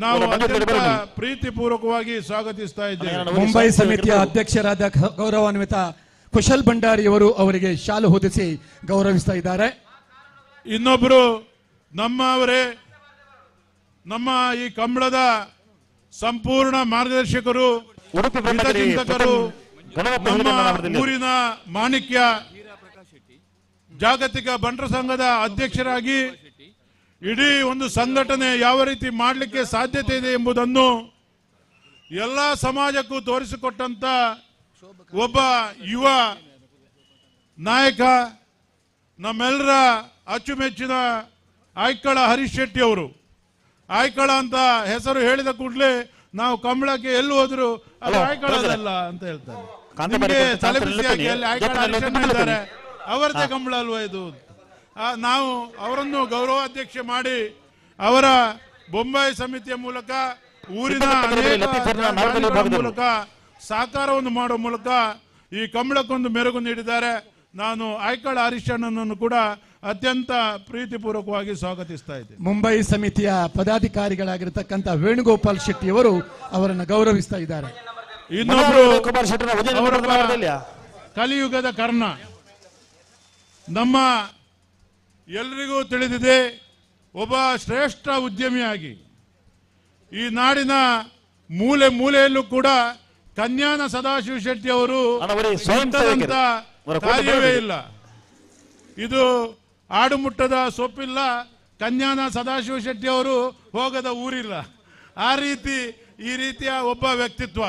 ನಾವು ಅತ್ಯಂತ ಪ್ರೀತಿಪೂರ್ವಕವಾಗಿ ಸ್ವಾಗತಿಸ್ತಾ ಇದ್ದೇವೆ. ಮುಂಬೈ ಸಮಿತಿಯ ಅಧ್ಯಕ್ಷರಾದ ಗೌರವಾನ್ವಿತ ಕುಶಲ್ ಭಂಡಾರಿಯವರು ಅವರಿಗೆ ಶಾಲು ಹೊದಿಸಿ ಗೌರವಿಸ್ತಾ ಇದ್ದಾರೆ. ಇನ್ನೊಬ್ಬರು ನಮ್ಮವರೇ, ನಮ್ಮ ಈ ಕಂಬಳದ ಸಂಪೂರ್ಣ ಮಾರ್ಗದರ್ಶಕರು, ಹಿತಚಿಂತಕರು, ನಮ್ಮ ಊರಿನ ಮಾಣಿಕ್ಯ, ಜಾಗತಿಕ ಬಂಟರ ಸಂಘದ ಅಧ್ಯಕ್ಷರಾಗಿ ಇಡೀ ಒಂದು ಸಂಘಟನೆ ಯಾವ ರೀತಿ ಮಾಡಲಿಕ್ಕೆ ಸಾಧ್ಯತೆ ಇದೆ ಎಂಬುದನ್ನು ಎಲ್ಲ ಸಮಾಜಕ್ಕೂ ತೋರಿಸಿಕೊಟ್ಟಂತ ಒಬ್ಬ ಯುವ ನಾಯಕ, ನಮ್ಮೆಲ್ಲರ ಅಚ್ಚುಮೆಚ್ಚಿನ ಆಯ್ಕಳ ಹರೀಶ್ ಶೆಟ್ಟಿ ಅವರು. ಆಯ್ಕಳ ಅಂತ ಹೆಸರು ಹೇಳಿದ ಕೂಡಲೇ ನಾವು ಕಂಬಳಕ್ಕೆ ಎಲ್ಲಿ ಹೋದ್ರು ಅದು ಆಯ್ಕಳದಲ್ಲ ಅಂತ ಹೇಳ್ತಾರೆ. ನಿಮಗೆ ತಲೆ ಬಿಸಿಯಾಗಿ ಅಲ್ಲಿ ಆಯ್ಕಳ ಹರೀಶ್ ಇದ್ದಾರೆ, ಅವರದೇ ಕಂಬಳ ಅಲ್ವಾ ಇದು? ನಾವು ಅವರನ್ನು ಗೌರವಾಧ್ಯಕ್ಷ ಮಾಡಿ ಅವರ ಬೊಂಬಾಯಿ ಸಮಿತಿಯ ಮೂಲಕ ಊರಿನ ಅನೇಕ ಮೂಲಕ ಸಾಕಾರವನ್ನು ಮಾಡುವ ಮೂಲಕ ಈ ಕಂಬಳಕ್ಕೊಂದು ಮೆರುಗು ನೀಡಿದ್ದಾರೆ. ನಾನು ಐಕಳ ಹರಿಶಣ್ಣನನ್ನು ಕೂಡ ಅತ್ಯಂತ ಪ್ರೀತಿಪೂರ್ವಕವಾಗಿ ಸ್ವಾಗತಿಸ್ತಾ ಇದ್ದೇನೆ. ಮುಂಬೈ ಸಮಿತಿಯ ಪದಾಧಿಕಾರಿಗಳಾಗಿರ್ತಕ್ಕಂಥ ವೇಣುಗೋಪಾಲ್ ಶೆಟ್ಟಿಯವರು ಅವರನ್ನು ಗೌರವಿಸ್ತಾ ಇದ್ದಾರೆ. ಇನ್ನೊಬ್ರು ಕಲಿಯುಗದ ಕರ್ಣ, ನಮ್ಮ ಎಲ್ರಿಗೂ ತಿಳಿದಿದೆ, ಒಬ್ಬ ಶ್ರೇಷ್ಠ ಉದ್ಯಮಿಯಾಗಿ ಈ ನಾಡಿನ ಮೂಲೆ ಮೂಲೆಯಲ್ಲೂ ಕೂಡ ಕನ್ಯಾನ ಸದಾಶಿವ ಶೆಟ್ಟಿ ಅವರು ಕಾರ್ಯವೇ ಇಲ್ಲ. ಇದು ಆಡುಮುಟ್ಟದ ಸೊಪ್ಪಿಲ್ಲ, ಕನ್ಯಾನ ಸದಾಶಿವ ಶೆಟ್ಟಿ ಅವರು ಹೋಗದ ಊರಿಲ್ಲ. ಆ ರೀತಿ ಈ ರೀತಿಯ ಒಬ್ಬ ವ್ಯಕ್ತಿತ್ವ.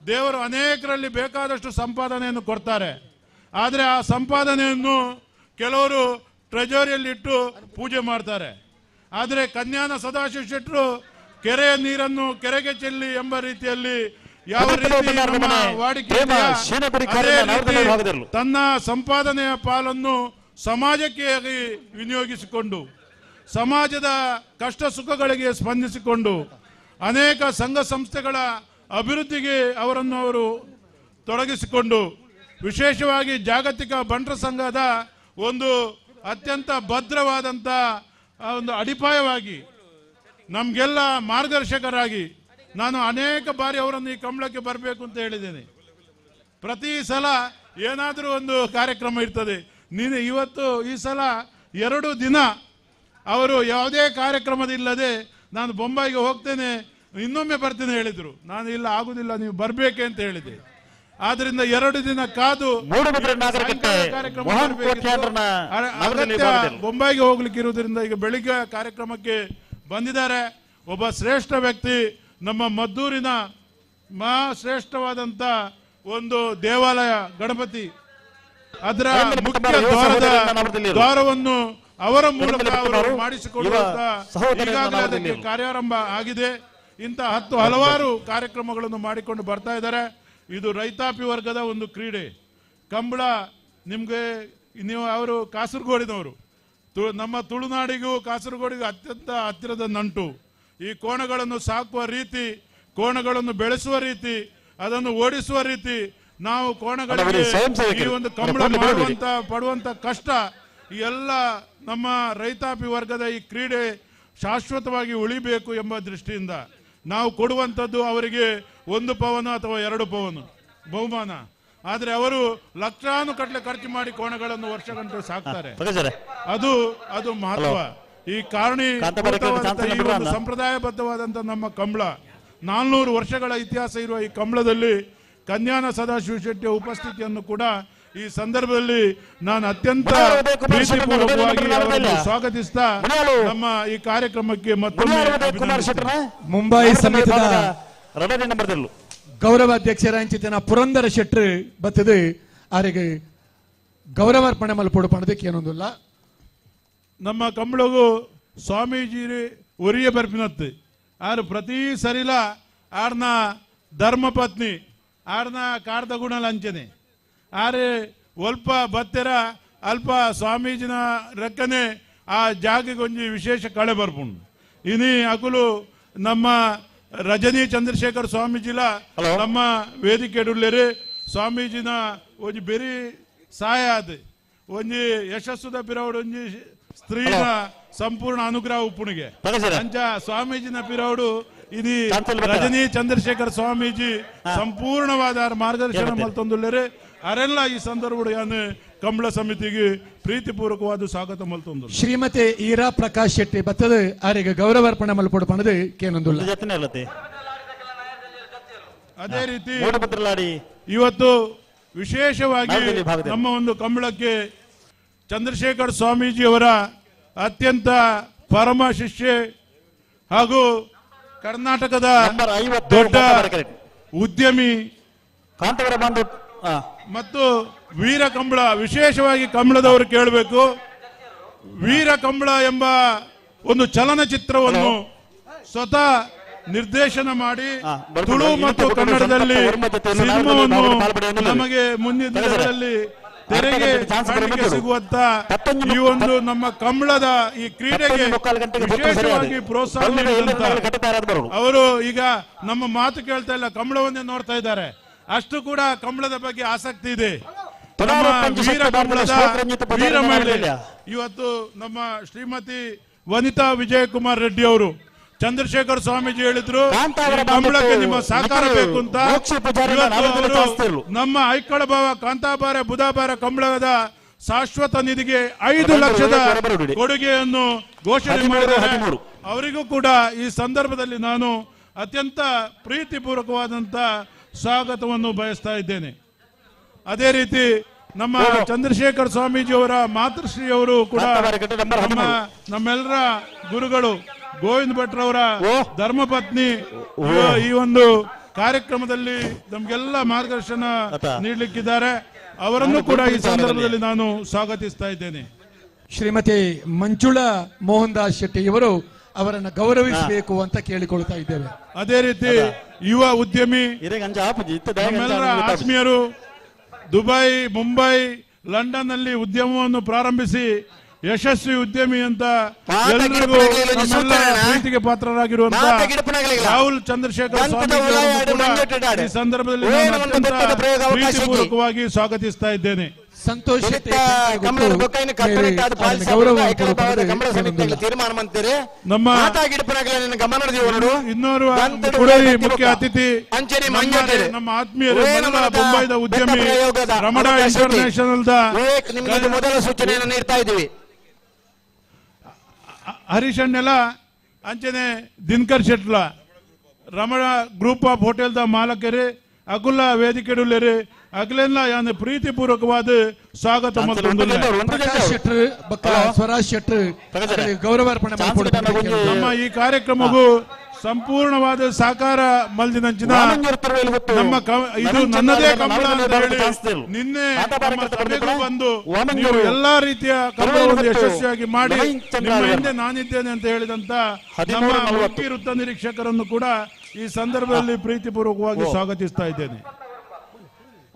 ದೇವರು ಅನೇಕರಲ್ಲಿ ಬೇಕಾದಷ್ಟು ಸಂಪಾದನೆಯನ್ನು ಕೊಡ್ತಾರೆ, ಆದರೆ ಆ ಸಂಪಾದನೆಯನ್ನು ಕೆಲವರು ಟ್ರೆಜರಿಯಲ್ಲಿಟ್ಟು ಪೂಜೆ ಮಾಡ್ತಾರೆ. ಆದರೆ ಕನ್ಯಾನ ಸದಾಶಿವ ಶೆಟ್ಟರು ಕೆರೆಯ ನೀರನ್ನು ಕೆರೆಗೆ ಚೆಲ್ಲಿ ಎಂಬ ರೀತಿಯಲ್ಲಿ ಯಾವ ರೀತಿ ನಮ್ಮ ವಾಡಿಕೆ, ಅದೇ ರೀತಿ ತನ್ನ ಸಂಪಾದನೆಯ ಪಾಲನ್ನು ಸಮಾಜಕ್ಕೆ ವಿನಿಯೋಗಿಸಿಕೊಂಡು, ಸಮಾಜದ ಕಷ್ಟ ಸುಖಗಳಿಗೆ ಸ್ಪಂದಿಸಿಕೊಂಡು, ಅನೇಕ ಸಂಘ ಸಂಸ್ಥೆಗಳ ಅಭಿವೃದ್ಧಿಗೆ ಅವರನ್ನು ಅವರು ತೊಡಗಿಸಿಕೊಂಡು, ವಿಶೇಷವಾಗಿ ಜಾಗತಿಕ ಬಂಟರ ಸಂಘದ ಒಂದು ಅತ್ಯಂತ ಭದ್ರವಾದಂಥ ಒಂದು ಅಡಿಪಾಯವಾಗಿ ನಮಗೆಲ್ಲ ಮಾರ್ಗದರ್ಶಕರಾಗಿ ನಾನು ಅನೇಕ ಬಾರಿ ಅವರನ್ನು ಈ ಕಂಬಳಕ್ಕೆ ಬರಬೇಕು ಅಂತ ಹೇಳಿದ್ದೇನೆ. ಪ್ರತಿ ಸಲ ಏನಾದರೂ ಒಂದು ಕಾರ್ಯಕ್ರಮ ಇರ್ತದೆ. ನೀನು ಇವತ್ತು ಈ ಸಲ 2 ದಿನ ಅವರು ಯಾವುದೇ ಕಾರ್ಯಕ್ರಮದಿಲ್ಲದೆ ನಾನು ಬೊಂಬಾಯಿಗೆ ಹೋಗ್ತೇನೆ, ಇನ್ನೊಮ್ಮೆ ಬರ್ತೇನೆ ಹೇಳಿದರು. ನಾನು ಇಲ್ಲ, ಆಗುದಿಲ್ಲ, ನೀವು ಬರಬೇಕೆ ಅಂತ ಹೇಳಿದೆ. ಆದ್ರಿಂದ 2 ದಿನ ಕಾದು ಕಾರ್ಯಕ್ರಮ ಬೊಂಬಾಯಿಗೆ ಹೋಗ್ಲಿಕ್ಕೆ ಇರುವುದರಿಂದ ಈಗ ಬೆಳಿಗ್ಗೆ ಕಾರ್ಯಕ್ರಮಕ್ಕೆ ಬಂದಿದ್ದಾರೆ. ಒಬ್ಬ ಶ್ರೇಷ್ಠ ವ್ಯಕ್ತಿ, ನಮ್ಮ ಮದ್ದೂರಿನ ಮಹಾ ಶ್ರೇಷ್ಠವಾದಂಥ ಒಂದು ದೇವಾಲಯ ಗಣಪತಿ, ಅದರ ಮುಖ್ಯ ದ್ವಾರವನ್ನು ಅವರ ಮೂಲಕ ಅವರು ಮಾಡಿಸಿಕೊಳ್ಳುವಂತ ಈಗಾಗಲೇ ಅದಕ್ಕೆ ಕಾರ್ಯಾರಂಭ ಆಗಿದೆ. ಇಂಥ 10 ಹಲವಾರು ಕಾರ್ಯಕ್ರಮಗಳನ್ನು ಮಾಡಿಕೊಂಡು ಬರ್ತಾ ಇದ್ದಾರೆ. ಇದು ರೈತಾಪಿ ವರ್ಗದ ಒಂದು ಕ್ರೀಡೆ ಕಂಬಳ. ನಿಮಗೆ ನೀವು ಅವರು ಕಾಸರಗೋಡಿನವರು, ನಮ್ಮ ತುಳುನಾಡಿಗೂ ಕಾಸರಗೋಡಿಗೂ ಅತ್ಯಂತ ಹತ್ತಿರದ ನಂಟು. ಈ ಕೋಣಗಳನ್ನು ಸಾಕುವ ರೀತಿ, ಕೋಣಗಳನ್ನು ಬೆಳೆಸುವ ರೀತಿ, ಅದನ್ನು ಓಡಿಸುವ ರೀತಿ, ನಾವು ಕೋಣಗಳಿಗೆ ಈ ಒಂದು ಕಂಬಳ ಮಾಡುವಂತ ಪಡುವಂತ ಕಷ್ಟ, ಈ ಎಲ್ಲ ನಮ್ಮ ರೈತಾಪಿ ವರ್ಗದ ಈ ಕ್ರೀಡೆ ಶಾಶ್ವತವಾಗಿ ಉಳಿಬೇಕು ಎಂಬ ದೃಷ್ಟಿಯಿಂದ ನಾವು ಕೊಡುವಂಥದ್ದು ಅವರಿಗೆ 1 ಪವನು ಅಥವಾ 2 ಪವನು ಬಹುಮಾನ. ಆದರೆ ಅವರು ಲಕ್ಷಾನು ಕಟ್ಟಲೆ ಖರ್ಚು ಮಾಡಿ ಕೋಣಗಳನ್ನು ವರ್ಷಗಂಟು ಸಾಕ್ತಾರೆ. ಅದು ಅದು ಮಹತ್ವ. ಈ ಕಾರಣಿ ಒಂದು ಸಂಪ್ರದಾಯಬದ್ಧವಾದಂಥ ನಮ್ಮ ಕಂಬಳ, 400 ವರ್ಷಗಳ ಇತಿಹಾಸ ಇರುವ ಈ ಕಂಬಳದಲ್ಲಿ ಕನ್ಯಾನ ಸದಾಶಿವ ಶೆಟ್ಟಿಯ ಉಪಸ್ಥಿತಿಯನ್ನು ಕೂಡ ಈ ಸಂದರ್ಭದಲ್ಲಿ ನಾನು ಅತ್ಯಂತ ಪ್ರೀತಿಪೂರ್ವಕವಾಗಿ ಅವರನ್ನು ಸ್ವಾಗತಿಸ್ತಾ ನಮ್ಮ ಈ ಕಾರ್ಯಕ್ರಮಕ್ಕೆ ಮತ್ತೊಮ್ಮೆ ಮುಂಬೈ ಸಮಿತಿಯ ಗೌರವಾಧ್ಯಕ್ಷರಾಂಚಿತನ ಪುರಂದರ ಶೆಟ್ಟರು ಬತ್ತದೆ ಅವರಿಗೆ ಗೌರವಾರ್ಪಣೆ ಮಲ್ಪೊಡು ಪಣದಕ್ಕೆ ಏನೊಂದಿಲ್ಲ. ನಮ್ಮ ಕಂಬಳಗು ಸ್ವಾಮೀಜಿ ಒರಿಯ ಬರ್ಪಿನತ್ತು ಆರು ಪ್ರತಿ ಸರಿಲ ಆರ್ನ ಧರ್ಮಪತ್ನಿ ಆರ್ನ ಕಾರ್ದ ಗುಣ ಲಂಚನೆ ಆರೆ ಒಲ್ಪ ಬತ್ತೆರ ಅಲ್ಪ ಸ್ವಾಮೀಜಿನ ರಕ್ಕನೆ ಆ ಜಾಗಗೊಂಜಿ ವಿಶೇಷ ಕಳೆ ಬರ್ಪುಂಡು. ಇನಿ ಅಕುಲು ನಮ್ಮ ರಜನಿ ಚಂದ್ರಶೇಖರ್ ಸ್ವಾಮೀಜಿಲ ನಮ್ಮ ವೇದಿಕೆ ಸ್ವಾಮೀಜಿನ ಒಂಜಿ ಬೆರಿ ಸಹಾಯ ಅದು ಒಂಜಿ ಯಶಸ್ಸುದ ಪಿರವಡು ಒಂಜಿ ಸ್ತ್ರೀನ ಸಂಪೂರ್ಣ ಅನುಗ್ರಹ ಉಪ್ಪುಣಿಗೆ ಅಂಚ ಸ್ವಾಮೀಜಿನ ಪಿರವಡು ಇದಿ ರಜನಿ ಚಂದ್ರಶೇಖರ್ ಸ್ವಾಮೀಜಿ ಸಂಪೂರ್ಣವಾದ ಮಾರ್ಗದರ್ಶನ ಮಲ್ತೊಂದುಲ್ಲೆರೆ ಅರೆಲ್ಲ ಈ ಸಂದರ್ಭ ಯಾನು ಕಂಬಳ ಸಮಿತಿಗೆ ಪ್ರೀತಿಪೂರ್ವಕವಾದ ಸ್ವಾಗತ ಮಲ್ತೊಂದು. ಶ್ರೀಮತಿ ಈರಾ ಪ್ರಕಾಶ್ ಶೆಟ್ಟಿ ಬತ್ತದ ಅವರಿಗೆ ಗೌರವಾರ್ಪಣೆ ಮಲ್ಪೊಡು ಪಣದು ಕೇನೊಂದುಲ್ಲ. ಅದೇ ರೀತಿ ಇವತ್ತು ವಿಶೇಷವಾಗಿ ನಮ್ಮ ಒಂದು ಕಂಬಳಕ್ಕೆ ಚಂದ್ರಶೇಖರ್ ಸ್ವಾಮೀಜಿಯವರ ಅತ್ಯಂತ ಪರಮ ಶಿಷ್ಯೆ ಹಾಗೂ ಕರ್ನಾಟಕದ ದೊಡ್ಡ ಉದ್ಯಮಿ ಮತ್ತು ವೀರ ಕಂಬಳ, ವಿಶೇಷವಾಗಿ ಕಂಬಳದವರು ಕೇಳಬೇಕು, ವೀರ ಕಂಬಳ ಎಂಬ ಒಂದು ಚಲನಚಿತ್ರವನ್ನು ಸ್ವತಃ ನಿರ್ದೇಶನ ಮಾಡಿ ತುಳು ಮತ್ತು ಕನ್ನಡದಲ್ಲಿ ಸಿನಿಮಾವನ್ನು ನಮಗೆ ಮುಂದಿನ ದಿನಗಳಲ್ಲಿ ತೆರೆಗೆ ಕಾಣಲಿಕ್ಕೆ ಸಿಗುವಂತ ಈ ಒಂದು ನಮ್ಮ ಕಂಬಳದ ಈ ಕ್ರೀಡೆಗೆ ವಿಶೇಷವಾಗಿ ಪ್ರೋತ್ಸಾಹ ನೀಡಿದಂತ ಅವರು ಈಗ ನಮ್ಮ ಮಾತು ಕೇಳ್ತಾ ಇಲ್ಲ, ಕಂಬಳವನ್ನೇ ನೋಡ್ತಾ ಇದ್ದಾರೆ. ಅಷ್ಟು ಕೂಡ ಕಂಬಳದ ಬಗ್ಗೆ ಆಸಕ್ತಿ ಇದೆ. ವೀರ ಕಂಬಳದ ವೀರ ಮಹಿಳೆ ಇವತ್ತು ನಮ್ಮ ಶ್ರೀಮತಿ ವನಿತಾ ವಿಜಯಕುಮಾರ್ ರೆಡ್ಡಿ ಅವರು. ಚಂದ್ರಶೇಖರ್ ಸ್ವಾಮೀಜಿ ಹೇಳಿದ್ರು ಕಂಬಳಕ್ಕೆ ನಿಮ್ಮ ಸಹಕಾರ ಬೇಕು ಅಂತ. ನಮ್ಮ ಐಕಳ ಭಾವ ಕಾಂತಾಬಾರೆ ಬುಧಾಬಾರ ಕಂಬಳದ ಶಾಶ್ವತ ನಿಧಿಗೆ 5 ಲಕ್ಷದ ಕೊಡುಗೆಯನ್ನು ಘೋಷಣೆ ಮಾಡಿದ್ದಾರೆ. ಅವರಿಗೂ ಕೂಡ ಈ ಸಂದರ್ಭದಲ್ಲಿ ನಾನು ಅತ್ಯಂತ ಪ್ರೀತಿಪೂರ್ವಕವಾದಂತ ಸ್ವಾಗತವನ್ನು ಬಯಸ್ತಾ ಇದ್ದೇನೆ. ಅದೇ ರೀತಿ ನಮ್ಮ ಚಂದ್ರಶೇಖರ್ ಸ್ವಾಮೀಜಿಯವರ ಮಾತೃಶ್ರೀಯವರು ಕೂಡ ನಮ್ಮೆಲ್ಲರ ಗುರುಗಳು ಗೋವಿಂದ ಭಟ್ರವರ ಧರ್ಮಪತ್ನಿ ಈ ಒಂದು ಕಾರ್ಯಕ್ರಮದಲ್ಲಿ ನಮಗೆಲ್ಲ ಮಾರ್ಗದರ್ಶನ ನೀಡಲಿಕ್ಕಿದ್ದಾರೆ. ಅವರನ್ನು ಕೂಡ ಈ ಸಂದರ್ಭದಲ್ಲಿ ನಾನು ಸ್ವಾಗತಿಸ್ತಾ ಇದ್ದೇನೆ. ಶ್ರೀಮತಿ ಮಂಜುಳಾ ಮೋಹನ್ ದಾಸ್ ಶೆಟ್ಟಿ ಇವರು ಅವರನ್ನು ಗೌರವಿಸಬೇಕು ಅಂತ ಕೇಳಿಕೊಳ್ತಾ ಇದ್ದೇವೆ. ಅದೇ ರೀತಿ ಯುವ ಉದ್ಯಮಿ ನಮ್ಮೆಲ್ಲರ ಆತ್ಮೀಯರು ದುಬೈ, ಮುಂಬೈ, ಲಂಡನ್ ನಲ್ಲಿ ಉದ್ಯಮವನ್ನು ಪ್ರಾರಂಭಿಸಿ ಯಶಸ್ವಿ ಉದ್ಯಮಿ ಅಂತ ಎಲ್ಲರಿಗೂ ನಮ್ಮೆಲ್ಲ ಪ್ರೀತಿಗೆ ಪಾತ್ರರಾಗಿರುವಂತಹ ರಾಹುಲ್ ಚಂದ್ರಶೇಖರ್ ಸ್ವಾಮಿ ಈ ಸಂದರ್ಭದಲ್ಲಿ ಪ್ರೀತಿಪೂರ್ವಕವಾಗಿ ಸ್ವಾಗತಿಸ್ತಾ ಇದ್ದೇನೆ. ಸಂತೋಷ್ ನಮ್ಮ ಇನ್ನೋರ್ವ ಮುಖ್ಯ ಅತಿಥಿ ನಮ್ಮ ಆತ್ಮೀಯರು ಮುಂಬೈದ ಉದ್ಯಮಿ ರಮಣ ಇಂಟರ್ನ್ಯಾಷನಲ್ ಮೊದಲ ಸೂಚನೆಯನ್ನು ನೀಡ್ತಾ ಇದ್ದೀವಿ. ಹರೀಶ್ ಅಣ್ಣೆಲ ಅಂಚನೆ ದಿನಕರ್ ಶೆಟ್ಲ ರಮಣ ಗ್ರೂಪ್ ಆಫ್ ಹೋಟೆಲ್ದ ಮಾಲಕರೇ ಅಕುಲ ವೇದಿಕೆಡುಲ್ಲೇರಿ ಅಗಲೆಲ್ಲ ಯಾನ್ ಪ್ರೀತಿಪೂರ್ವಕವಾದ ಸ್ವಾಗತ ಸ್ವರಾಜ್ ಶೆಟ್ಟರ್ ಗೌರವಾರ್ಪಣೆ. ನಮ್ಮ ಈ ಕಾರ್ಯಕ್ರಮಕ್ಕೂ ಸಂಪೂರ್ಣವಾದ ಸಹಕಾರ ಮಲ್ದಿನಂಚಿನ ನಮ್ಮ ಇದು ನನ್ನದೇ ಕಂಬಳ ಅಂತ ಹೇಳಿ ನಿನ್ನೆ ಸಭೆಗೂ ಬಂದು ನೀವು ಎಲ್ಲಾ ರೀತಿಯ ಕಂಬಳವನ್ನು ಯಶಸ್ವಿಯಾಗಿ ಮಾಡಿ ನಿಮ್ಮ ಹಿಂದೆ ನಾನಿದ್ದೇನೆ ಅಂತ ಹೇಳಿದಂತ ನಮ್ಮ ಮುಖ್ಯ ವೃತ್ತ ನಿರೀಕ್ಷಕರನ್ನು ಕೂಡ ಈ ಸಂದರ್ಭದಲ್ಲಿ ಪ್ರೀತಿಪೂರ್ವಕವಾಗಿ ಸ್ವಾಗತಿಸ್ತಾ ಇದ್ದೇನೆ.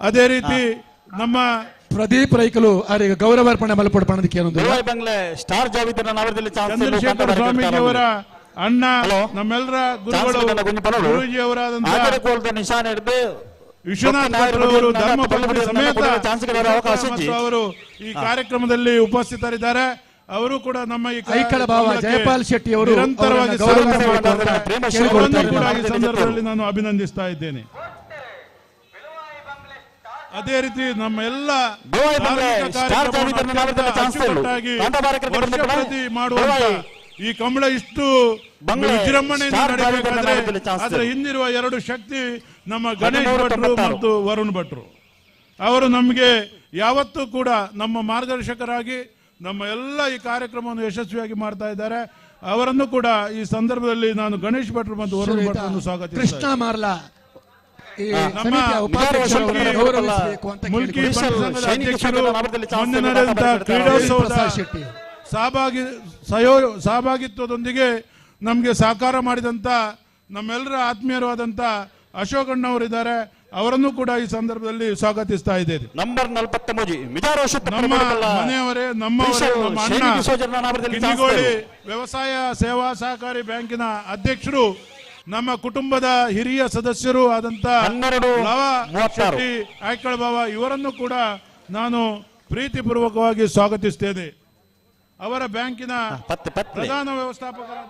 ಅದೇ ರೀತಿ ನಮ್ಮ ಪ್ರದೀಪ್ ರೈಕಲು ಅವರಿಗೆ ಗೌರವಾರ್ಪಣೆ ಮಲ್ಪೊಡು. ಸ್ಟಾರ್ ಚಂದ್ರಶೇಖರ್ ಸ್ವಾಮೀಜಿಯವರ ಅಣ್ಣ ನಮ್ಮೆಲ್ಲರ ಗುರುಗಳು ಗುರೂಜಿಯವರಾದಂತಹ ವಿಶ್ವನಾಥ್ ಭಟ್ರವರು ಧರ್ಮಪತ್ನಿ ಸಮೇತ ಅವರು ಈ ಕಾರ್ಯಕ್ರಮದಲ್ಲಿ ಉಪಸ್ಥಿತರಿದ್ದಾರೆ. ಅವರು ಕೂಡ ನಮ್ಮ ಈ ಐಕಳ ಭಾವ ಜಯಪಾಲ್ ಶೆಟ್ಟಿ ಅವರು ನಿರಂತರವಾಗಿ ಕೂಡ ಈ ಸಂದರ್ಭದಲ್ಲಿ ನಾನು ಅಭಿನಂದಿಸ್ತಾ ಇದ್ದೇನೆ. ಅದೇ ರೀತಿ ನಮ್ಮ ಎಲ್ಲ ಅಚ್ಚುಕಟ್ಟಾಗಿ ವರ್ಷ ಮಾಡುವಂತ ಈ ಕಂಬಳ ಇಷ್ಟು ವಿಜೃಂಭಣೆಯಿಂದ ನಡೆಯಬೇಕಾದ್ರೆ ಅದರ ಹಿಂದಿರುವ ಎರಡು ಶಕ್ತಿ ನಮ್ಮ ಗಣೇಶ್ ಭಟ್ರು ಮತ್ತು ವರುಣ್ ಭಟ್ರು. ಅವರು ನಮಗೆ ಯಾವತ್ತೂ ಕೂಡ ನಮ್ಮ ಮಾರ್ಗದರ್ಶಕರಾಗಿ ನಮ್ಮ ಎಲ್ಲ ಈ ಕಾರ್ಯಕ್ರಮವನ್ನು ಯಶಸ್ವಿಯಾಗಿ ಮಾಡ್ತಾ ಇದ್ದಾರೆ. ಅವರನ್ನು ಕೂಡ ಈ ಸಂದರ್ಭದಲ್ಲಿ ನಾನು ಗಣೇಶ್ ಭಟ್ರು ಮತ್ತು ವರುಣ್ ಭಟ್ರನ್ನು ಸ್ವಾಗತಿಸ್ತೇನೆ. ಕೃಷ್ಣ ಮಾರ್ಲಾ ಮುಲ್ಕಿ ಅಧ್ಯಕ್ಷರು ಮೊನ್ನೆ ನಡೆದಂತಹ ಕ್ರೀಡೋತ್ಸವದ ಸಹಭಾಗಿತ್ವದೊಂದಿಗೆ ನಮಗೆ ಸಹಕಾರ ಮಾಡಿದಂಥ ನಮ್ಮೆಲ್ಲರ ಆತ್ಮೀಯರು ಆದಂಥ ಅಶೋಕ್ ಅಣ್ಣವರಿದ್ದಾರೆ. ಅವರನ್ನು ಕೂಡ ಈ ಸಂದರ್ಭದಲ್ಲಿ ಸ್ವಾಗತಿಸ್ತಾ ಇದ್ದೇನೆ. ನಂಬರ್ 43 ನಮ್ಮ ಮನೆಯವರೇ, ನಮ್ಮವರೇ, ನಮ್ಮ ಅಣ್ಣ ಕಿನ್ನಿಗೋಳಿ ವ್ಯವಸಾಯ ಸೇವಾ ಸಹಕಾರಿ ಬ್ಯಾಂಕಿನ ಅಧ್ಯಕ್ಷರು, ನಮ್ಮ ಕುಟುಂಬದ ಹಿರಿಯ ಸದಸ್ಯರು ಆದಂತ ಲವ ಶೆಟ್ಟಿ ಆಯ್ಕಳ ಬಾವ ಇವರನ್ನು ಕೂಡ ನಾನು ಪ್ರೀತಿಪೂರ್ವಕವಾಗಿ ಸ್ವಾಗತಿಸ್ತೇನೆ. ಅವರ ಬ್ಯಾಂಕಿನ ಪ್ರಧಾನ ವ್ಯವಸ್ಥಾಪಕರಾದ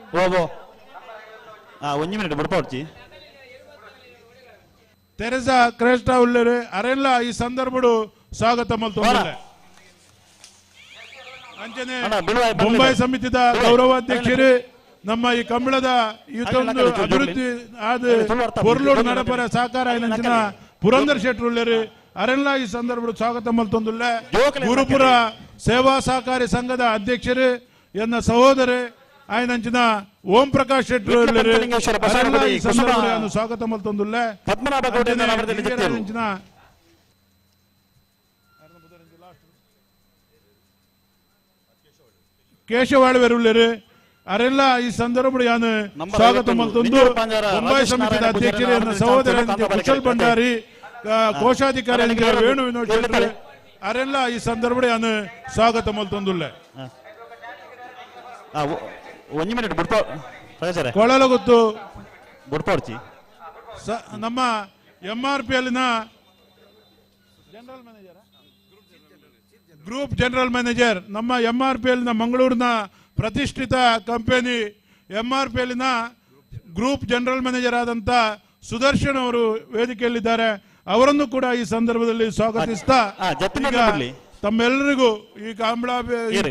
ತೆರೆಸಾ ಕ್ರೇಸ್ಟಾ ಉಲ್ಲೇರೆ ಅರೆಲ್ಲ ಈ ಸಂದರ್ಭಡು ಸ್ವಾಗತ ಮಲ್ತೊಂದುಲ್ಲೆ. ಅಂಚನೆ ಮುಂಬೈ ಸಮಿತಿದ ಗೌರವಾಧ್ಯಕ್ಷರೇ, ನಮ್ಮ ಈ ಕಂಬಳದ ಇದೊಂದು ಅಭಿವೃದ್ಧಿ ಆದ ಪೊರ್ಲೋಡು ನಡಪರ ಸಹಕಾರ ಆಯಿನಂಚಿನ ಪುರಂದರ್ ಶೆಟ್ಟರು ಉಲ್ಲೇರಿ ಅರೆಲ್ಲ ಈ ಸಂದರ್ಭಡು ಸ್ವಾಗತ ಮಲ್ತೊಂದುಲ್ಲೆ. ಗುರುಪುರ ಸೇವಾ ಸಹಕಾರಿ ಸಂಘದ ಅಧ್ಯಕ್ಷರೇ, ಎನ್ನ ಸಹೋದರೇ ಆಯ್ನಂಚಿನ ಓಂ ಪ್ರಕಾಶ್ ಶೆಟ್ಟರು ಉಲ್ಲೇರಿ ಅರೆಲ್ಲ ಈ ಸಂದರ್ಭಡು ಸ್ವಾಗತ ಮಲ್ತೊಂದುಲ್ಲೆ. ಕೇಶವಾಳ್ವೆರುಲ್ಲೇರಿ ಅರೆಲ್ಲ ಈ ಸಂದರ್ಭ ಯಾನು ಸ್ವಾಗತ ಮಲ್ತೊಂದು. ಮುಂಬೈ ಸಮಿತಿಯ ಅಧ್ಯಕ್ಷರೇ, ಸಹೋದರ ಕುಶಲ್ ಭಂಡಾರಿ, ಕೋಶಾಧಿಕಾರಿ ವೇಣು ವಿನೋದ್ ಶೆಟ್ಟರು ಅರೆಲ್ಲ ಈ ಸಂದರ್ಭ ಯಾನು ಸ್ವಾಗತ ಮಲ್ತೊಂದುಲ್ಲೆ. ಕೊಳಲಗುತ್ತು ನಮ್ಮ ಎಂಆರ್ಪಿ ಅಲ್ಲಿನ general manager Group general manager, ನಮ್ಮ M R P ಎಲ್ನ ಮಂಗಳೂರಿನ ಪ್ರತಿಷ್ಠಿತ company M R P ಎಲ್ನ group general manager ಆದಂಥ ಸುದರ್ಶನ್ ಅವರು ವೇದಿಕೆಯಲ್ಲಿದ್ದಾರೆ. ಅವರನ್ನು ಕೂಡ ಈ ಸಂದರ್ಭದಲ್ಲಿ ಸ್ವಾಗತಿಸ್ತಾ ತಮ್ಮೆಲ್ಲರಿಗೂ ಈ ಕಂಬಳ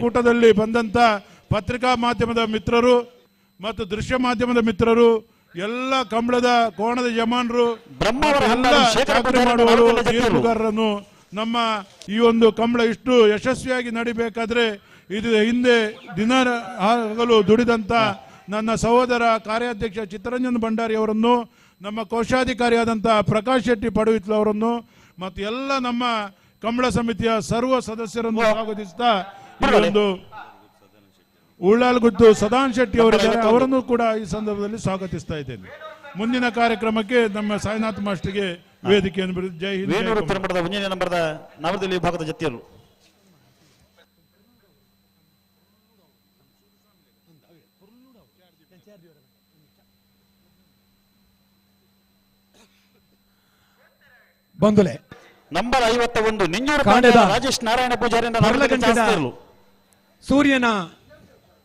ಕೂಟದಲ್ಲಿ ಬಂದಂಥ ಪತ್ರಿಕಾ ಮಾಧ್ಯಮದ ಮಿತ್ರರು ಮತ್ತು ದೃಶ್ಯ ಮಾಧ್ಯಮದ ಮಿತ್ರರು, ಎಲ್ಲ ಕಂಬಳದ ಕೋಣದ ಯಜಮಾನರು, ಎಲ್ಲ ಚಾಕರಿ ಮಾಡುವವರು, ತೀರ್ಪುಗಾರರನ್ನು ನಮ್ಮ ಈ ಒಂದು ಕಂಬಳ ಇಷ್ಟು ಯಶಸ್ವಿಯಾಗಿ ನಡಿಬೇಕಾದ್ರೆ ಇದು ಹಿಂದೆ ದಿನ ಆಗಲು ದುಡಿದಂಥ ನನ್ನ ಸಹೋದರ ಕಾರ್ಯಾಧ್ಯಕ್ಷ ಚಿತ್ತರಂಜನ್ ಭಂಡಾರಿ ಅವರನ್ನು, ನಮ್ಮ ಕೋಶಾಧಿಕಾರಿಯಾದಂಥ ಪ್ರಕಾಶ್ ಶೆಟ್ಟಿ ಪಡುವಿತ್ಲು ಅವರನ್ನು ಮತ್ತು ಎಲ್ಲ ನಮ್ಮ ಕಂಬಳ ಸಮಿತಿಯ ಸರ್ವ ಸದಸ್ಯರನ್ನು ಸ್ವಾಗತಿಸ್ತಾ ಈ ಒಂದು ಉಳ್ಳಾಲ್ಗುತ್ತು ಸದಾನ್ ಶೆಟ್ಟಿ ಅವರಿದ್ದಾರೆ, ಅವರನ್ನು ಕೂಡ ಈ ಸಂದರ್ಭದಲ್ಲಿ ಸ್ವಾಗತಿಸ್ತಾ ಇದ್ದೇನೆ. ಮುಂದಿನ ಕಾರ್ಯಕ್ರಮಕ್ಕೆ ನಮ್ಮ ಸಾಯಿನಾಥ್ ಮಾಸ್ಟರ್ಗೆ ವೇದಿಕೆಯನ್ನು. ಜೈ ಹಿಂದ್. ವೇಣೂರು ತಿರುಮಠದ ಒಂದನೇ ನಂಬರದ ನವದೆಹಲಿ ವಿಭಾಗದ ಜತಿಯರು. ಬಂದುಲೆ ನಂಬರ್ 51 ನಿಂಜೂರು ರಾಜೇಶ್ ನಾರಾಯಣ ಪೂಜಾರಿ ಸೂರ್ಯನ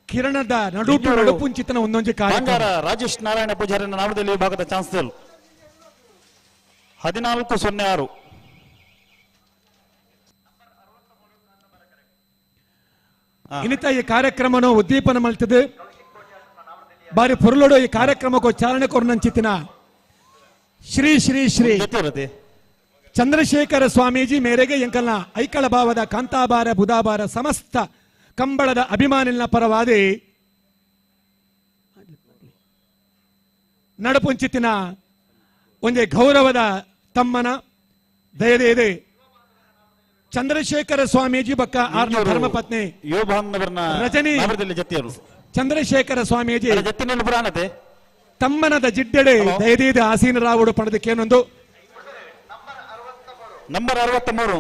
ಕಿರಣದ ನಡು ನಡುಪುಂಚಿತನ ಒಂದೊಂದು ಕಾರ್ಯ ರಾಜೇಶ್ ನಾರಾಯಣ ಪೂಜಾರಿ ನವದೆಹಲಿ ವಿಭಾಗದ ಚಾನ್ಸಲರ್ 14-06. ಇನ್ನಿತ ಈ ಕಾರ್ಯಕ್ರಮನು ಉದ್ದೀಪನ ಮಲ್ತದೆ ಬಾರಿ ಪೊರುಲೋಡು ಈ ಕಾರ್ಯಕ್ರಮಕ್ಕೂ ಚಾಲನೆ ಕೊರನಂಚಿತಿನ ಶ್ರೀ ಶ್ರೀ ಶ್ರೀ ಚಂದ್ರಶೇಖರ ಸ್ವಾಮೀಜಿ ಮೇರೆಗೆ ಎಂಕಲ್ನ ಐಕಳ ಭಾವದ ಕಾಂತಾಬಾರ ಬುಧಾಬಾರ ಸಮಸ್ತ ಕಂಬಳದ ಅಭಿಮಾನಿನ ಪರವಾದಿ ನಡಪುಂಚಿತಿನ ಒಂದೇ ಗೌರವದ ತಮ್ಮನ ದಯದೇದೆ ಚಂದ್ರಶೇಖರ ಸ್ವಾಮೀಜಿ ಬಕ್ಕ ಆರ್ನ ಧರ್ಮಪತ್ನಿ ರಜನಿ ಚಂದ್ರಶೇಖರ ಸ್ವಾಮೀಜಿ ತಮ್ಮನದ ಜಿಡ್ಡೆಡೆ ದಯದೇದೆ ಆಸೀನರಾವುಡು ಪಡೆದಕ್ಕೇನೊಂದು ನಂಬರ್ 63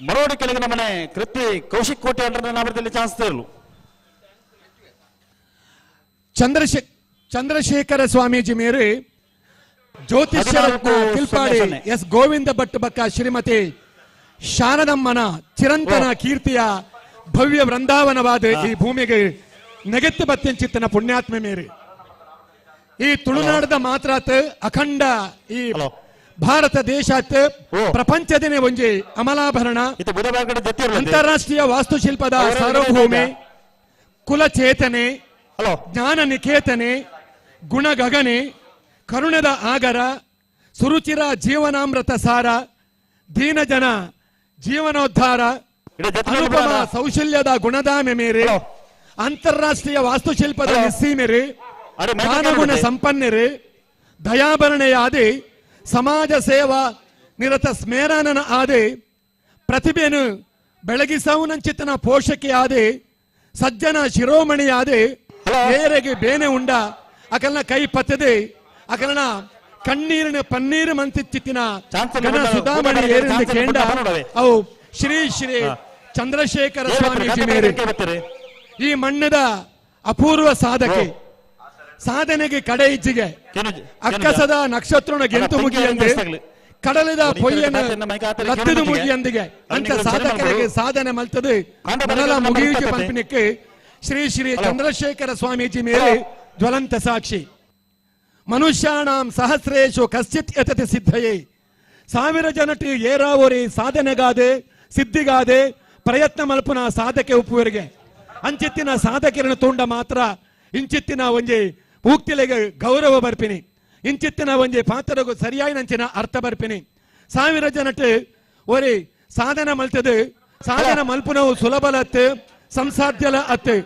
ಮರೋಡಿ ಕೆಳಗಿನ ಮನೆ ಕೃತಿ ಕೌಶಿಕ್ ಕೋಟೆ ನಾಮದಲ್ಲಿ ಚಾನ್ಸ್ ತೇರಲು ಚಂದ್ರಶೇಖರ ಸ್ವಾಮೀಜಿ ಮೇರೆ ಜ್ಯೋತಿಷ್ಯ ಕಿಲ್ಪಾಡಿ ಎಸ್ ಗೋವಿಂದ ಭಟ್ ಬಕ್ಕ ಶ್ರೀಮತಿ ಶಾರದಮ್ಮನ ಚಿರಂತನ ಕೀರ್ತಿಯ ಭವ್ಯ ವೃಂದಾವನವಾದ ಈ ಭೂಮಿಗೆ ನೆಗೆತ್ತು ಬತ್ತೆಂಚಿತ್ತನ ಪುಣ್ಯಾತ್ಮೆ ಮೇರೆ ಈ ತುಳುನಾಡದ ಮಾತ್ರಾತ್ ಅಖಂಡ ಈ ಭಾರತ ದೇಶಾತ್ ಪ್ರಪಂಚದನೇ ಒಂಜಿ ಅಮಲಾಭರಣ ಅಂತಾರಾಷ್ಟ್ರೀಯ ವಾಸ್ತುಶಿಲ್ಪದ ಸಾರ್ವಭೌಮಿ ಕುಲಚೇತನೆ ಜ್ಞಾನ ನಿಕೇತನೆ ಗುಣಗಗನೆ ಕರುಣದ ಆಗರ ಸುರುಚಿರ ಜೀವನಾಮೃತ ಸಾರ ದೀನಜನ ಜೀವನೋದ್ಧಾರ ಅನುಪಮ ಸೌಶಲ್ಯದ ಗುಣಧಾಮೆ ಮೇರೆ ಅಂತಾರಾಷ್ಟ್ರೀಯ ವಾಸ್ತುಶಿಲ್ಪದ ನಿಸ್ಸೀಮೆರೆ ಜ್ಞಾನಗುಣ ಸಂಪನ್ನರೆ ದಯಾಭರಣೆಯಾದೆ ಸಮಾಜ ಸೇವಾ ನಿರತ ಸ್ಮೇರಾನನ ಆದೆ ಪ್ರತಿಭೆಯನ್ನು ಬೆಳಗಿಸೌನಂಚಿತನ ಪೋಷಕೆಯಾದೆ ಸಜ್ಜನ ಶಿರೋಮಣಿಯಾದೆ ಬೇರೆಗೆ ಬೇನೆ ಉಂಡ ಅಕಲ್ನ ಕೈ ಪತ್ತದೆ ಅಕಲ್ನ ಕಣ್ಣೀರಿನ ಪನ್ನೀರು ಮಂತಿಚ್ಚಿತ್ತಿನ ಗಣ ಸುಧಾಮಣಿ ಏರಿಂದ ಕೇಂಡ ಅವು ಶ್ರೀ ಶ್ರೀ ಚಂದ್ರಶೇಖರ ಸ್ವಾಮೀಜಿ ಮೇರೆ ಈ ಮಣ್ಣದ ಅಪೂರ್ವ ಸಾಧಕೆ ಸಾಧನೆಗೆ ಕಡೆ ಇಜ್ಜಿಗೆ ಅಕ್ಕಸದ ನಕ್ಷತ್ರನ ಗೆಂತು ಮುಗಿಯಂದೆ ಕಡಲದ ಪೊಯ್ಯನ ಲತ್ತದ ಮುಗಿಯಂದಿಗೆ ಅಂತ ಸಾಧಕರಿಗೆ ಸಾಧನೆ ಮಲ್ತದೆ ಮನಲ ಮುಗಿಯುಜಿ ಪಂಪಿನಿಕ್ಕೆ ಶ್ರೀ ಶ್ರೀ ಚಂದ್ರಶೇಖರ ಸ್ವಾಮೀಜಿ ಮೇಲೆ ಜ್ವಲಂತ ಸಾಕ್ಷಿ. ಮನುಷ್ಯಾಣಾಂ ಸಹಸ್ರೇಶು ಕಶ್ಚಿತ್ ಯತತಿ ಸಿದ್ಧಯೇ. ಸಾವಿರ ಜನಟಿ ಏರಾವರಿ ಸಾಧನೆಗಾದೆ ಸಿದ್ಧಿಗಾದೆ ಪ್ರಯತ್ನ ಮಲ್ಪುನ ಸಾಧಕೆ ಉಪ್ಪುವರಿಗೆ ಅಂಚಿತ್ತಿನ ಸಾಧಕರನ್ನು ತೋಂಡ ಮಾತ್ರ ಇಂಚಿತ್ತಿನ ಒಂಜಿ ಉಕ್ತಿಲೆಗೆ ಗೌರವ ಬರ್ಪಿನಿ, ಇಂಚಿತ್ತಿನ ಒಂಜಿ ಪಾತ್ರಗೂ ಸರಿಯಾಯಿನಂಚಿನ ಅರ್ಥ ಬರ್ಪಿನಿ. ಸಾವಿರ ಜನಟ್ ಒರಿ ಸಾಧನೆ ಮಲ್ತದೆ ಸಾಧನೆ ಮಲ್ಪುನವು ಸುಲಭಲತ್ತೆ ಸಂಸಾಧ್ಯಲ ಅತ್ತೆ.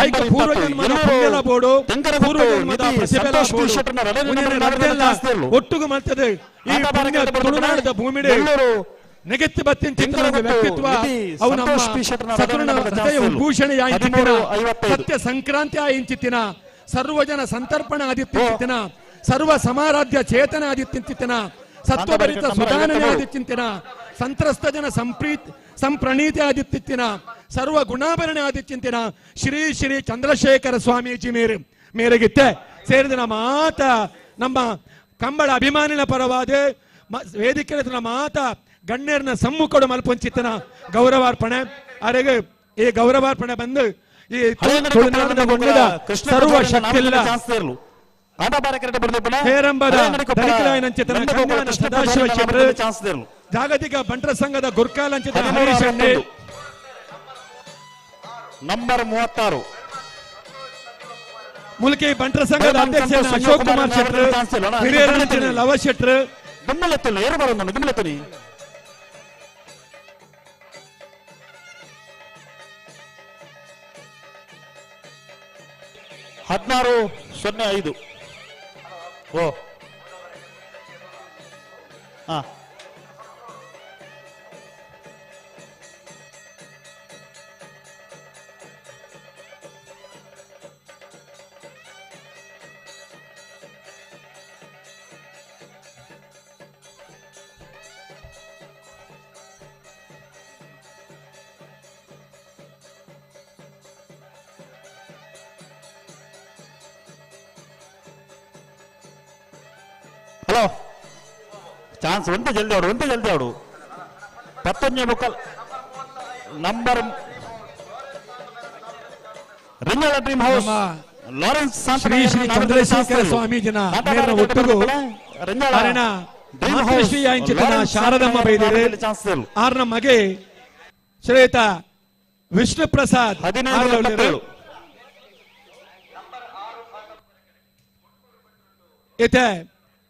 ಐಕ ಪೂರ್ವಜನ್ಮದ ಪುಣ್ಯಲ ಬೋಡು ಪೂರ್ವಜನ್ಮದ ಪ್ರತಿಫಲ ಬೋಡು ಒಟ್ಟುಗು ಮಲ್ತದೆ ಈ ಪುಣ್ಯ ತುಳುನಾಡದ ಭೂಮಿಡೆ ನೆಗೆತ್ತಿ ಬತ್ತಿನ ಚಿತ್ರದ ವ್ಯಕ್ತಿತ್ವ ಅವು ನಮ್ಮ ಸತುರನ ಹೃದಯ ಉದ್ಭೂಷಣೆಯ ಇಂಚಿತ್ತಿನ ಸತ್ಯ ಸಂಕ್ರಾಂತಿ ಇಂಚಿತ್ತಿನ ಸರ್ವಜನ ಸಂತರ್ಪಣ ಆದಿತ್ಯಂಚಿತ್ತಿನ ಸರ್ವ ಸಮಾರಾಧ್ಯ ಚೇತನ ಆದಿತ್ಯಂಚಿತ್ತಿನ ಸತ್ವಭರಿತ ಸುಧಾರಣೆ ಆದಿತ್ಯಂತಿನ ಸಂತ್ರಸ್ತ ಜನ ಸಂಪ್ರೀತ್ ಸಂಪ್ರಣೀತಿ ಆದಿತ್ಯಂತಿನ ಸರ್ವ ಗುಣಾಭರಣೆ ಆದಿತ್ಯಂತಿನ ಶ್ರೀ ಶ್ರೀ ಚಂದ್ರಶೇಖರ ಸ್ವಾಮೀಜಿ ಮೇರೆ ಮೇರೆಗಿತ್ತೆ ಸೇರಿದ ಮಾತ ನಮ್ಮ ಕಂಬಳ ಅಭಿಮಾನಿನ ಪರವಾದ ವೇದಿಕೆ ಮಾತ ಗಣ್ಯರ್ನ ಸಮ್ಮುಖಡು ಮಲ್ಪೊಂಚಿತ್ತನ ಗೌರವಾರ್ಪಣೆ ಅರೆಗೆ ಈ ಗೌರವಾರ್ಪಣೆ ಬಂದು ಈ ತುಳುನಾಡಿನ ಮಣ್ಣದ ಸರ್ವ ಶಕ್ತಿಲ್ಲ ಹೇರಂಬದ ದಲಿತರಾಯನಂಚಿತನ ಕನ್ಯಾನ ಸದಾಶಿವ ಶೆಟ್ಟರು, ಜಾಗತಿಕ ಬಂಟರ ಸಂಘದ ಗುರ್ಕಾಲಂಚಿತ ಹರೀಶ್ ಶೆಟ್ಟಿ, ನಂಬರ್ 36 ಮುಲ್ಕಿ ಬಂಟರ ಸಂಘದ ಅಧ್ಯಕ್ಷ ಅಶೋಕ್ ಕುಮಾರ್ ಶೆಟ್ಟರು, ಹಿರಿಯರಂಚಿನ ಲವ ಶೆಟ್ಟರು, ಹದಿನಾರು ಸೊನ್ನೆ ಐದು. ಓ ಹಾ ಹಲೋ ಚಾನ್ಸ್ ಒಂದೇ ಜಲ್ದಿ ಆಡು, ಒಂದೇ ಜಲ್ದಿ ಆಡು. ಪತ್ತೊಂಜೆ Mukkal number Ringala dream house Lawrence Shri Shri Chandrashekhara ಸ್ವಾಮೀಜಿನ ಮೇರಿನ ಒಟ್ಟುಗು ಅರೆನ ಮಾತೃಶ್ರೀ ಅಂಚಿತನ ಶಾರದಮ್ಮ ಬೈದಿರು ಆರ್ನ ಮಗೆ ಶ್ರೇಯುತ ವಿಷ್ಣು ಪ್ರಸಾದ್ ಇತ್ತೆ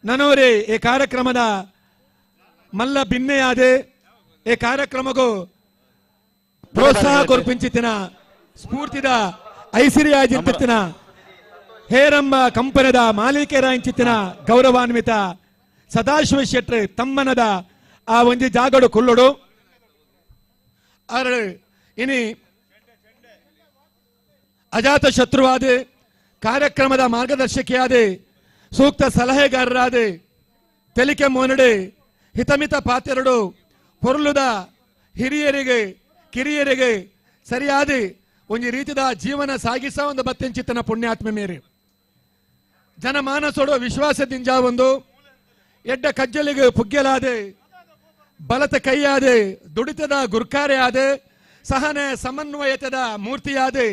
ನನೋರಿ ಈ ಕಾರ್ಯಕ್ರಮದ ಮಲ್ಲ ಬಿನ್ನೆಯಾದೆ ಈ ಕಾರ್ಯಕ್ರಮಕ್ಕೂ ಪ್ರೋತ್ಸಾಹ ಕೊರ್ಪಿಂಚಿತ್ತಿನ ಸ್ಫೂರ್ತಿದ ಐಸಿರಿಯಾಜಿತ್ತಿನ ಹೇರಂಬ ಕಂಪನದ ಮಾಲೀಕರಾಂಚಿತ್ತಿನ ಗೌರವಾನ್ವಿತ ಸದಾಶಿವ ಶೆಟ್ರು ತಮ್ಮನದ ಆ ಒಂಜಿ ಜಾಗಡು ಕುಲ್ಲುಡು ಅರಳು ಇನಿ ಅಜಾತ ಶತ್ರುವಾದ ಕಾರ್ಯಕ್ರಮದ ಮಾರ್ಗದರ್ಶಕಿಯಾದ ಸೂಕ್ತ ಸಲಹೆಗಾರರಾದ ತೆಲಿಕೆ ಮೋನಡೆ ಹಿತಮಿತ ಪಾತೆರಡು ಪೊರುಲುದ ಹಿರಿಯರಿಗೆ ಕಿರಿಯರಿಗೆ ಸರಿಯಾದ ಒಂಜಿ ರೀತಿದ ಜೀವನ ಸಾಗಿಸ ಒಂದು ಬತ್ತೆಂಚಿತ್ತನ ಪುಣ್ಯಾತ್ಮ ಮೇರೆ ಜನಮಾನಸೋಡು ವಿಶ್ವಾಸದಿಂಜ ಒಂದು ಎಡ್ಡ ಕಜ್ಜಲಿಗೆ ಪುಗ್ಗೆಲಾದೆ ಬಲತ ಕೈಯಾದೆ ದುಡಿತದ ಗುರ್ಕಾರೆ ಆದೆ ಸಹನೆ ಸಮನ್ವಯತದ ಮೂರ್ತಿಯಾದೆ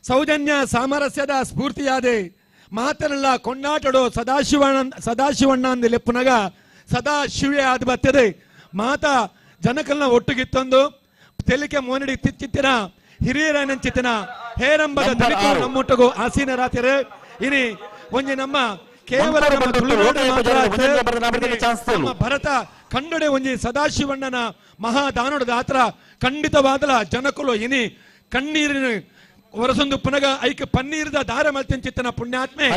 ಸೌಜನ್ಯ ಸಾಮರಸ್ಯದ ಸ್ಫೂರ್ತಿಯಾದೆ ಮಾತನೆಲ್ಲ ಕೊಂಡಾಟಡು ಸದಾಶಿವಣ್ಣ ಅಂದ ಲೆಪ್ಪುನಗ ಸದಾ ಶಿವೆ ಆದ ಬರ್ತದೆ ಮಾತಾ ಜನಕಲ್ನ ಒಟ್ಟುಗಿತ್ತೊಂದು ತೆಲಿಕೆ ಮೋನಡಿ ತಿಚ್ಚಿತ್ತಿನ ಹಿರಿಯರನಂಚಿತ್ತಿನ ಹೇರಂಬದ ದಲಿತರು ನಮ್ಮೊಟ್ಟಿಗೂ ಆಸೀನರಾತಿರು ಇನಿ ಒಂಜಿ ನಮ್ಮ ಕೇವಲ ನಮ್ಮ ತುಳುನಾಡು ಮಾತ್ರ ನಮ್ಮ ಭರತ ಕಂಡಡೆ ಒಂಜಿ ಸದಾಶಿವಣ್ಣನ ಮಹಾದಾನದ ಆತ್ರ ಖಂಡಿತವಾದಲ ಜನಕುಲು ಇನಿ ಕಣ್ಣೀರಿನ ಹೊರಸೊಂದು ಪುನಗ ಐಕ ಪನ್ನೀರದ ದಾರ ಮಲ್ತೆಂಚಿತ್ತನ ಪುಣ್ಯಾತ್ಮೆ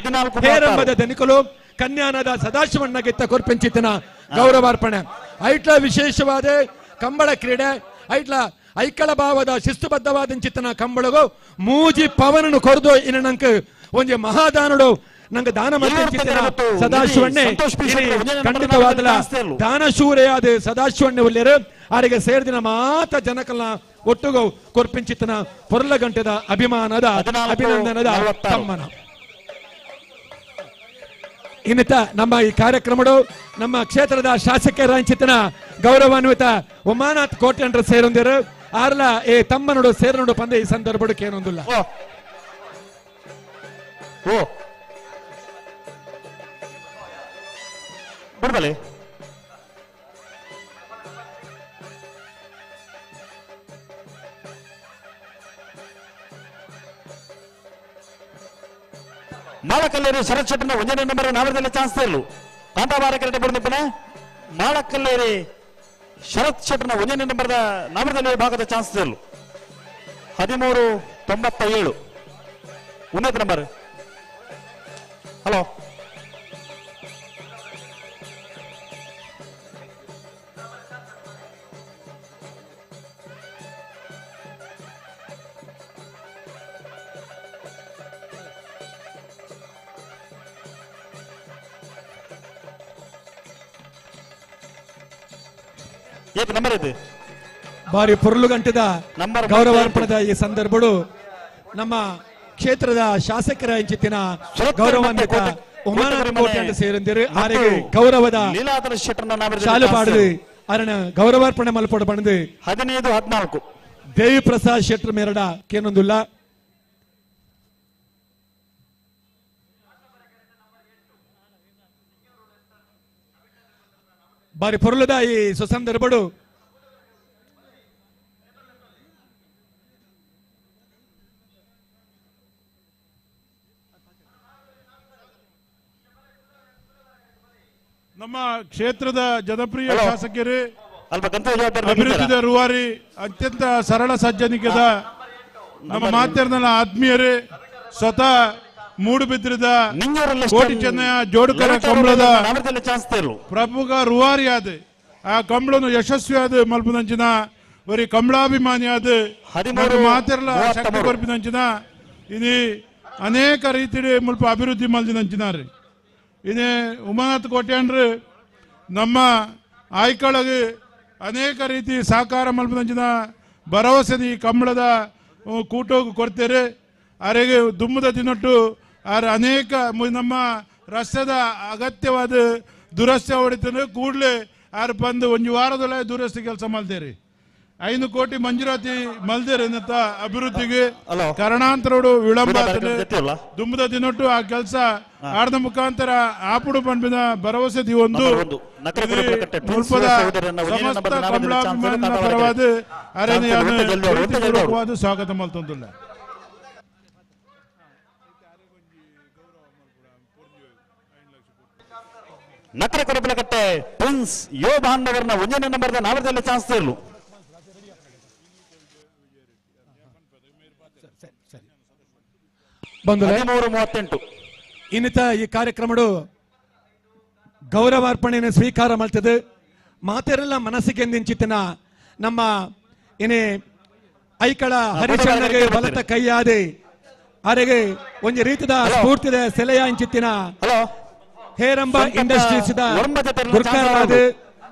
ಹೇರಂಬದ ದನಿಕಲು ಕನ್ಯಾನದ ಸದಾಶಿವಣ್ಣಗಿತ್ತ ಕೊರ್ಪೆಂಚಿತ್ತನ ಗೌರವಾರ್ಪಣೆ ಐಟ್ಲ ವಿಶೇಷವಾದ ಕಂಬಳ ಕ್ರೀಡೆ ಐಟ್ಲ ಐಕಳ ಭಾವದ ಶಿಸ್ತುಬದ್ಧವಾದಂಚಿತ್ತನ ಕಂಬಳಗು ಮೂಜಿ ಪವನನು ಕೊರದು ಇನ್ನು ನಂಗೆ ಒಂಜಿ ಮಹಾದಾನಡು ನಂಗೆ ದಾನ ಮಲ್ತೆಂಚಿತ್ತನ ಸದಾಶಿವಣ್ಣೆ ಖಂಡಿತವಾದಲ ದಾನಶೂರೆಯಾದ ಸದಾಶಿವಣ್ಣೆ ಉಲ್ಲೇರು ಆರಿಗೆ ಸೇರಿದಿನ ಮಾತ ಜನಕಲ್ನ ಒಟ್ಟುಗು ಕೊರ್ಪಿಂಚಿತ್ತನ ಪೊರ್ಲ ಗಂಟೆದ ಅಭಿಮಾನದ ಅಭಿನಂದನದ ತಮ್ಮನ. ಇನ್ನಿತ ನಮ್ಮ ಈ ಕಾರ್ಯಕ್ರಮಡು ನಮ್ಮ ಕ್ಷೇತ್ರದ ಶಾಸಕರಂಚಿತನ ಗೌರವಾನ್ವಿತ ಉಮಾನಾಥ್ ಕೋಟೆಂಡ್ರ ಸೇರೊಂದಿರು ಆರ್ಲ ಏ ತಮ್ಮನೋಡು ಸೇರನೋಡು ಪಂದೆ ಈ ಸಂದರ್ಭಕ್ಕೆ ಏನೊಂದಿಲ್ಲ. ಓ ಬಿಡ್ಬಲೆ ಮಾಳಕಲ್ಲೇರಿ ಶರತ್ ಶೆಟ್ಟನ ಒಂದನೇ ನಂಬರ್ ನಾವರದಲ್ಲಿ ಚಾನ್ಸ್ ಇರಲು ಕಾಂತಾಬಾರ ಕರೆಕ್ಟ್ ಬರುದಿಪ್ಪನ ಮಾಳಕಲ್ಲೇರಿ ಶರತ್ ಶೆಟ್ಟನ ಒಂದನೇ ನಂಬರ್ದ ನಾವರದಲ್ಲಿ ಭಾಗದ ಚಾನ್ಸ್ ಇರಲು 1397 ಉನ್ನತ ನಂಬರ್. ಹಲೋ number ಇದು ಬಾರಿ ಪೊರ್ಲು ಗಂಟದ ಗೌರವಾರ್ಪಣದ ಈ ಸಂದರ್ಭಡು ನಮ್ಮ ಕ್ಷೇತ್ರದ ಶಾಸಕರ ಇಂಚಿತ್ತಿನ ಗೌರವಾನ್ವಿತ ಉಮಾನಾಥ್ ಕೋಟೆ ಸೇರಂದಿರು ಆರಿಗೆ ಗೌರವದ ಶಾಲು ಪಾಡದು ಅರಣ ಗೌರವಾರ್ಪಣೆ ಮಲ್ಪೊಡು ಪಂದ್ 15 14 ದೇವಿ ಪ್ರಸಾದ್ ಶೆಟ್ಟರ್ ಮೇರಡ ಕೇನೊಂದುಲ್ಲ. ಬಾರಿ ಪೊರುಲದ ಈ ಸುಸಂದರ್ಭಡು ನಮ್ಮ ಕ್ಷೇತ್ರದ ಜನಪ್ರಿಯ ಶಾಸಕರು, ಅಭಿವೃದ್ಧಿಯ ರೂವಾರಿ, ಅತ್ಯಂತ ಸರಳ ಸಜ್ಜನಿಕೆದ ನಮ್ಮ ಮಾತೆರ್ನಲ್ಲ ಆತ್ಮೀಯರೇ, ಸ್ವತಃ ಮೂಡುಬಿದ್ರಿದ ಕೋಟಿ ಚೆನ್ನಯ ಜೋಡುಕರ ಕಂಬಳದ ಪ್ರಮುಖ ರೂವಾರಿಯಾದ ಆ ಕಂಬಳನು ಯಶಸ್ವಿಯಾದ ಮಲ್ಪುನಂಚಿನ ಬರೀ ಕಂಬಳಾಭಿಮಾನಿಯಾದ ಮಾತೆರ್ಲ ಶಕ್ತಿ ಕೊರ್ಪಿನಂಚಿನ ಇನಿ ಅನೇಕ ರೀತಿ ಮುಲ್ಪ ಅಭಿವೃದ್ಧಿ ಮಲ್ದಿನಂಚಿನಾರಿ. ಇದೇ ಉಮಾನಾಥ್ ಕೋಟ್ಯಾನ್ರು ನಮ್ಮ ಆಯ್ಕಳಗೆ ಅನೇಕ ರೀತಿ ಸಹಕಾರ ಮಲ್ಪದಂಚಿನ ಭರವಸೆ ಈ ಕಂಬಳದ ಕೂಟೋಗು ಕೊಡ್ತೇವೆ. ಆರೆಗೆ ದುಮ್ಮದ ದಿನಟ್ಟು ಆರ ಅನೇಕ ನಮ್ಮ ರಸ್ತೆದ ಅಗತ್ಯವಾದ ದುರಸ್ತಿ ಹೊಡಿತಾರೆ. ಕೂಡಲೇ ಆರು ಬಂದು ಒಂದು ವಾರದೊಳಗೆ ದುರಸ್ತಿ ಕೆಲಸ ಮಾಡ್ತೇರಿ. 5 ಕೋಟಿ ಮಂಜೂರಾತಿ ಮಲ್ದೇರಿ ಅಂತ ಅಭಿವೃದ್ಧಿಗೆ ಕಾರಣಾಂತರೋಡು ವಿಳಂಬ ದುಮ್ಮದ ದಿನೊಟ್ಟು ಆ ಕೆಲಸ ಆಡದ ಮುಖಾಂತರ ಆಪುಡು ಪಂಪಿನ ಭರವಸೆ ಒಂದು ಸಮಸ್ತ ಕಮಲಾಭಿಮಾನಿನ ಪರವಾದ ಅರಣ್ಯ ಸ್ವಾಗತ ಮಲ್ತೊಂದುಲ್ಲ. ನಕರ ಕೊರಬಲಕಟ್ಟೆ ಪ್ರಿನ್ಸ್ ಯೋ ಭಾಂಡವರ್ನ ಒಂದನೇ ನಂಬರ್ದ ನಾವರದಲ್ಲಿ ಚಾನ್ಸ್ ಇರಲು. ಬಂಧುಗಳೇ, 13:38 ಇನ್ನಿತ ಈ ಕಾರ್ಯಕ್ರಮಡು ಗೌರವಾರ್ಪಣೆಯನ್ನು ಸ್ವೀಕಾರ ಮಾಡ್ತದೆ. ಮಾತೆರೆಲ್ಲ ಮನಸ್ಸಿಗೆ ಎಂದಿಂಚಿತನ ನಮ್ಮ ಏನೇ ಐಕಳ ಹರಿಶಣ್ಣಗೆ ಬಲತ ಕೈಯಾದೆ ಅರೆಗೆ ಒಂದು ರೀತಿದ ಸ್ಫೂರ್ತಿದ ಸೆಲೆಯ ಇಂಚಿತ್ತಿನ ಹೇರಂಬ ಇಂಡಸ್ಟ್ರೀಸ್ ಗುರ್ಕಾರಾದ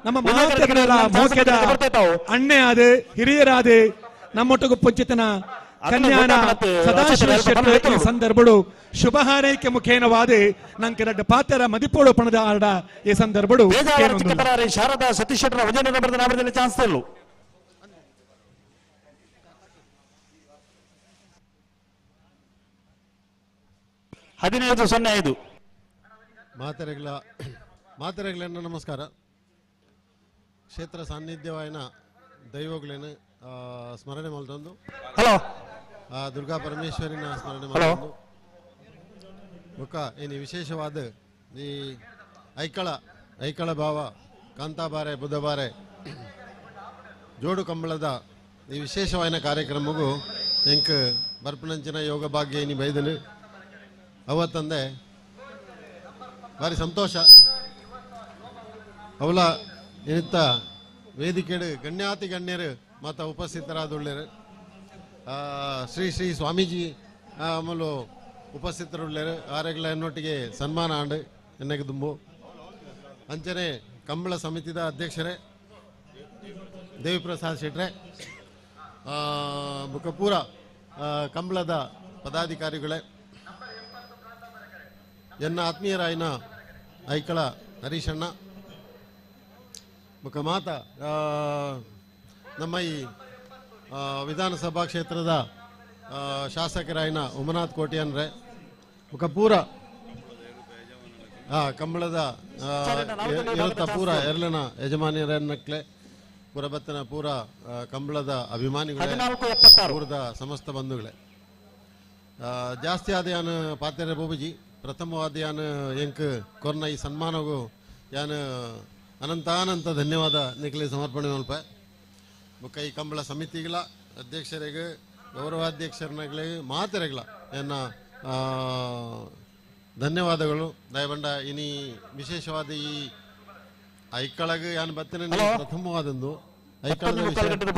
ನಮ್ಮ ಮಾತೆರೆಲ್ಲ ಮೋಕೆದ ಅಣ್ಣೆ ಆದ ಹಿರಿಯರಾದ ನಮ್ಮೊಟ್ಟಿಗೂ ಪುಂಚಿತನ ಕನ್ಯಾನ ಸದಾಶಿವ ಶೆಟ್ಟರ್ ಈ ಸಂದರ್ಭಡು ಶುಭ ಹಾರೈಕೆ ಮುಖೇನವಾದ ನಂಗೆ ರಡ್ಡ ಪಾತ್ರ ಮದಿಪೋಡು ಪಣದ ಆಡ ಈ ಸಂದರ್ಭಡು ಶಾರದಾ ಸತೀಶ್ ಶೆಟ್ಟರ್ ಒಂದನೇ ನಂಬರ್ದ ನಾಮದಲ್ಲಿ ಚಾನ್ಸ್ ಇರಲು. ಹದಿನೈದು ಸೊನ್ನೆ ಐದು. ಮಾತೆರೆಗ್ಲನ್ನ ನಮಸ್ಕಾರ. ಕ್ಷೇತ್ರ ಸಾನ್ನಿಧ್ಯವಾಯಿನ ದೈವಗಳೇನು ಸ್ಮರಣೆ ಮಲ್ತೊಂದು ಹಲೋ ದುರ್ಗಾ ಪರಮೇಶ್ವರಿನ ಸ್ಮರಣೆ ಮಲ್ತೊಂದು ಬೊಕ್ಕ ಏನು ವಿಶೇಷವಾದ ಈ ಐಕಳ ಐಕಳ ಭಾವ ಕಾಂತಾಬಾರೆ ಬುಧಬಾರೆ ಜೋಡು ಕಂಬಳದ ಈ ವಿಶೇಷವಾದ ಕಾರ್ಯಕ್ರಮಗೂ ಎಂಕ್ ಬರ್ಪನಂಚಿನ ಯೋಗ ಭಾಗ್ಯ ಇನಿ ಬೈದನು ಅವತ್ತಂದೆ ಭಾರಿ ಸಂತೋಷ. ಅವಲ ಏನಿತ್ತ ವೇದಿಕೆಡು ಗಣ್ಯಾತಿ ಗಣ್ಯರು ಮತ್ತು ಉಪಸ್ಥಿತರಾದುಳ್ಳರು ಶ್ರೀ ಶ್ರೀ ಸ್ವಾಮೀಜಿ ಆಮೇಲೆ ಉಪಸ್ಥಿತರುಳ್ಳರು ಆರೆಗಳ ಎನ್ನೊಟ್ಟಿಗೆ ಸನ್ಮಾನ ಆಂಡು ಎನ್ನಗೆ ದುಂಬು ಅಂಚನೆ ಕಂಬಳ ಸಮಿತಿದ ಅಧ್ಯಕ್ಷರೇ ದೇವಿಪ್ರಸಾದ್ ಶೆಟ್ರೆ ಬುಕಪೂರ ಕಂಬಳದ ಪದಾಧಿಕಾರಿಗಳೇ ಎನ್ನ ಆತ್ಮೀಯರಾಯಿನ ಐಕಳ ಹರೀಶಣ್ಣ ಬುಕ ಮಾತ ನಮ್ಮ ಈ ವಿಧಾನಸಭಾ ಕ್ಷೇತ್ರದ ಶಾಸಕರಾಯಿನ ಉಮನಾಥ್ ಕೋಟ್ಯಾನ್ರೆ ಬುಕ ಪೂರ ಕಂಬಳದ ಇರುತ್ತ ಪೂರ ಎರಲನ ಯಜಮಾನಿಯರನ್ನಕ್ಲೆ ಪುರಬತ್ತನ ಪೂರ ಕಂಬಳದ ಅಭಿಮಾನಿಗಳೇ ಪೂರದ ಸಮಸ್ತ ಬಂಧುಗಳೇ ಜಾಸ್ತಿ ಆದ ಯಾನು ಪಾತ್ರೆ ಬೋಬುಜಿ ಪ್ರಥಮವಾದ ಯಾನು ಎಂಕ್ ಕೊರ್ನ ಈ ಸನ್ಮಾನಗೂ ಯಾನು ಅನಂತಾನಂತ ಧನ್ಯವಾದ ನಿಖಲಿ ಸಮರ್ಪಣೆ ಮಲ್ಪ ಬೊಕ್ಕ ಈ ಕಂಬಳ ಸಮಿತಿಗಳ ಅಧ್ಯಕ್ಷರಿಗೆ ಗೌರವಾಧ್ಯಕ್ಷರನ್ನಾಗಲಿ ಮಾತೆರೆಗಳ ಎನ್ನ ಧನ್ಯವಾದಗಳು. ದಯಬಂಡ ಇನಿ ವಿಶೇಷವಾದ ಈ ಐಕಳಗ ಯಾನು ಬತ್ತನೆ ಪ್ರಥಮವಾದಂದು ಐಕಳದ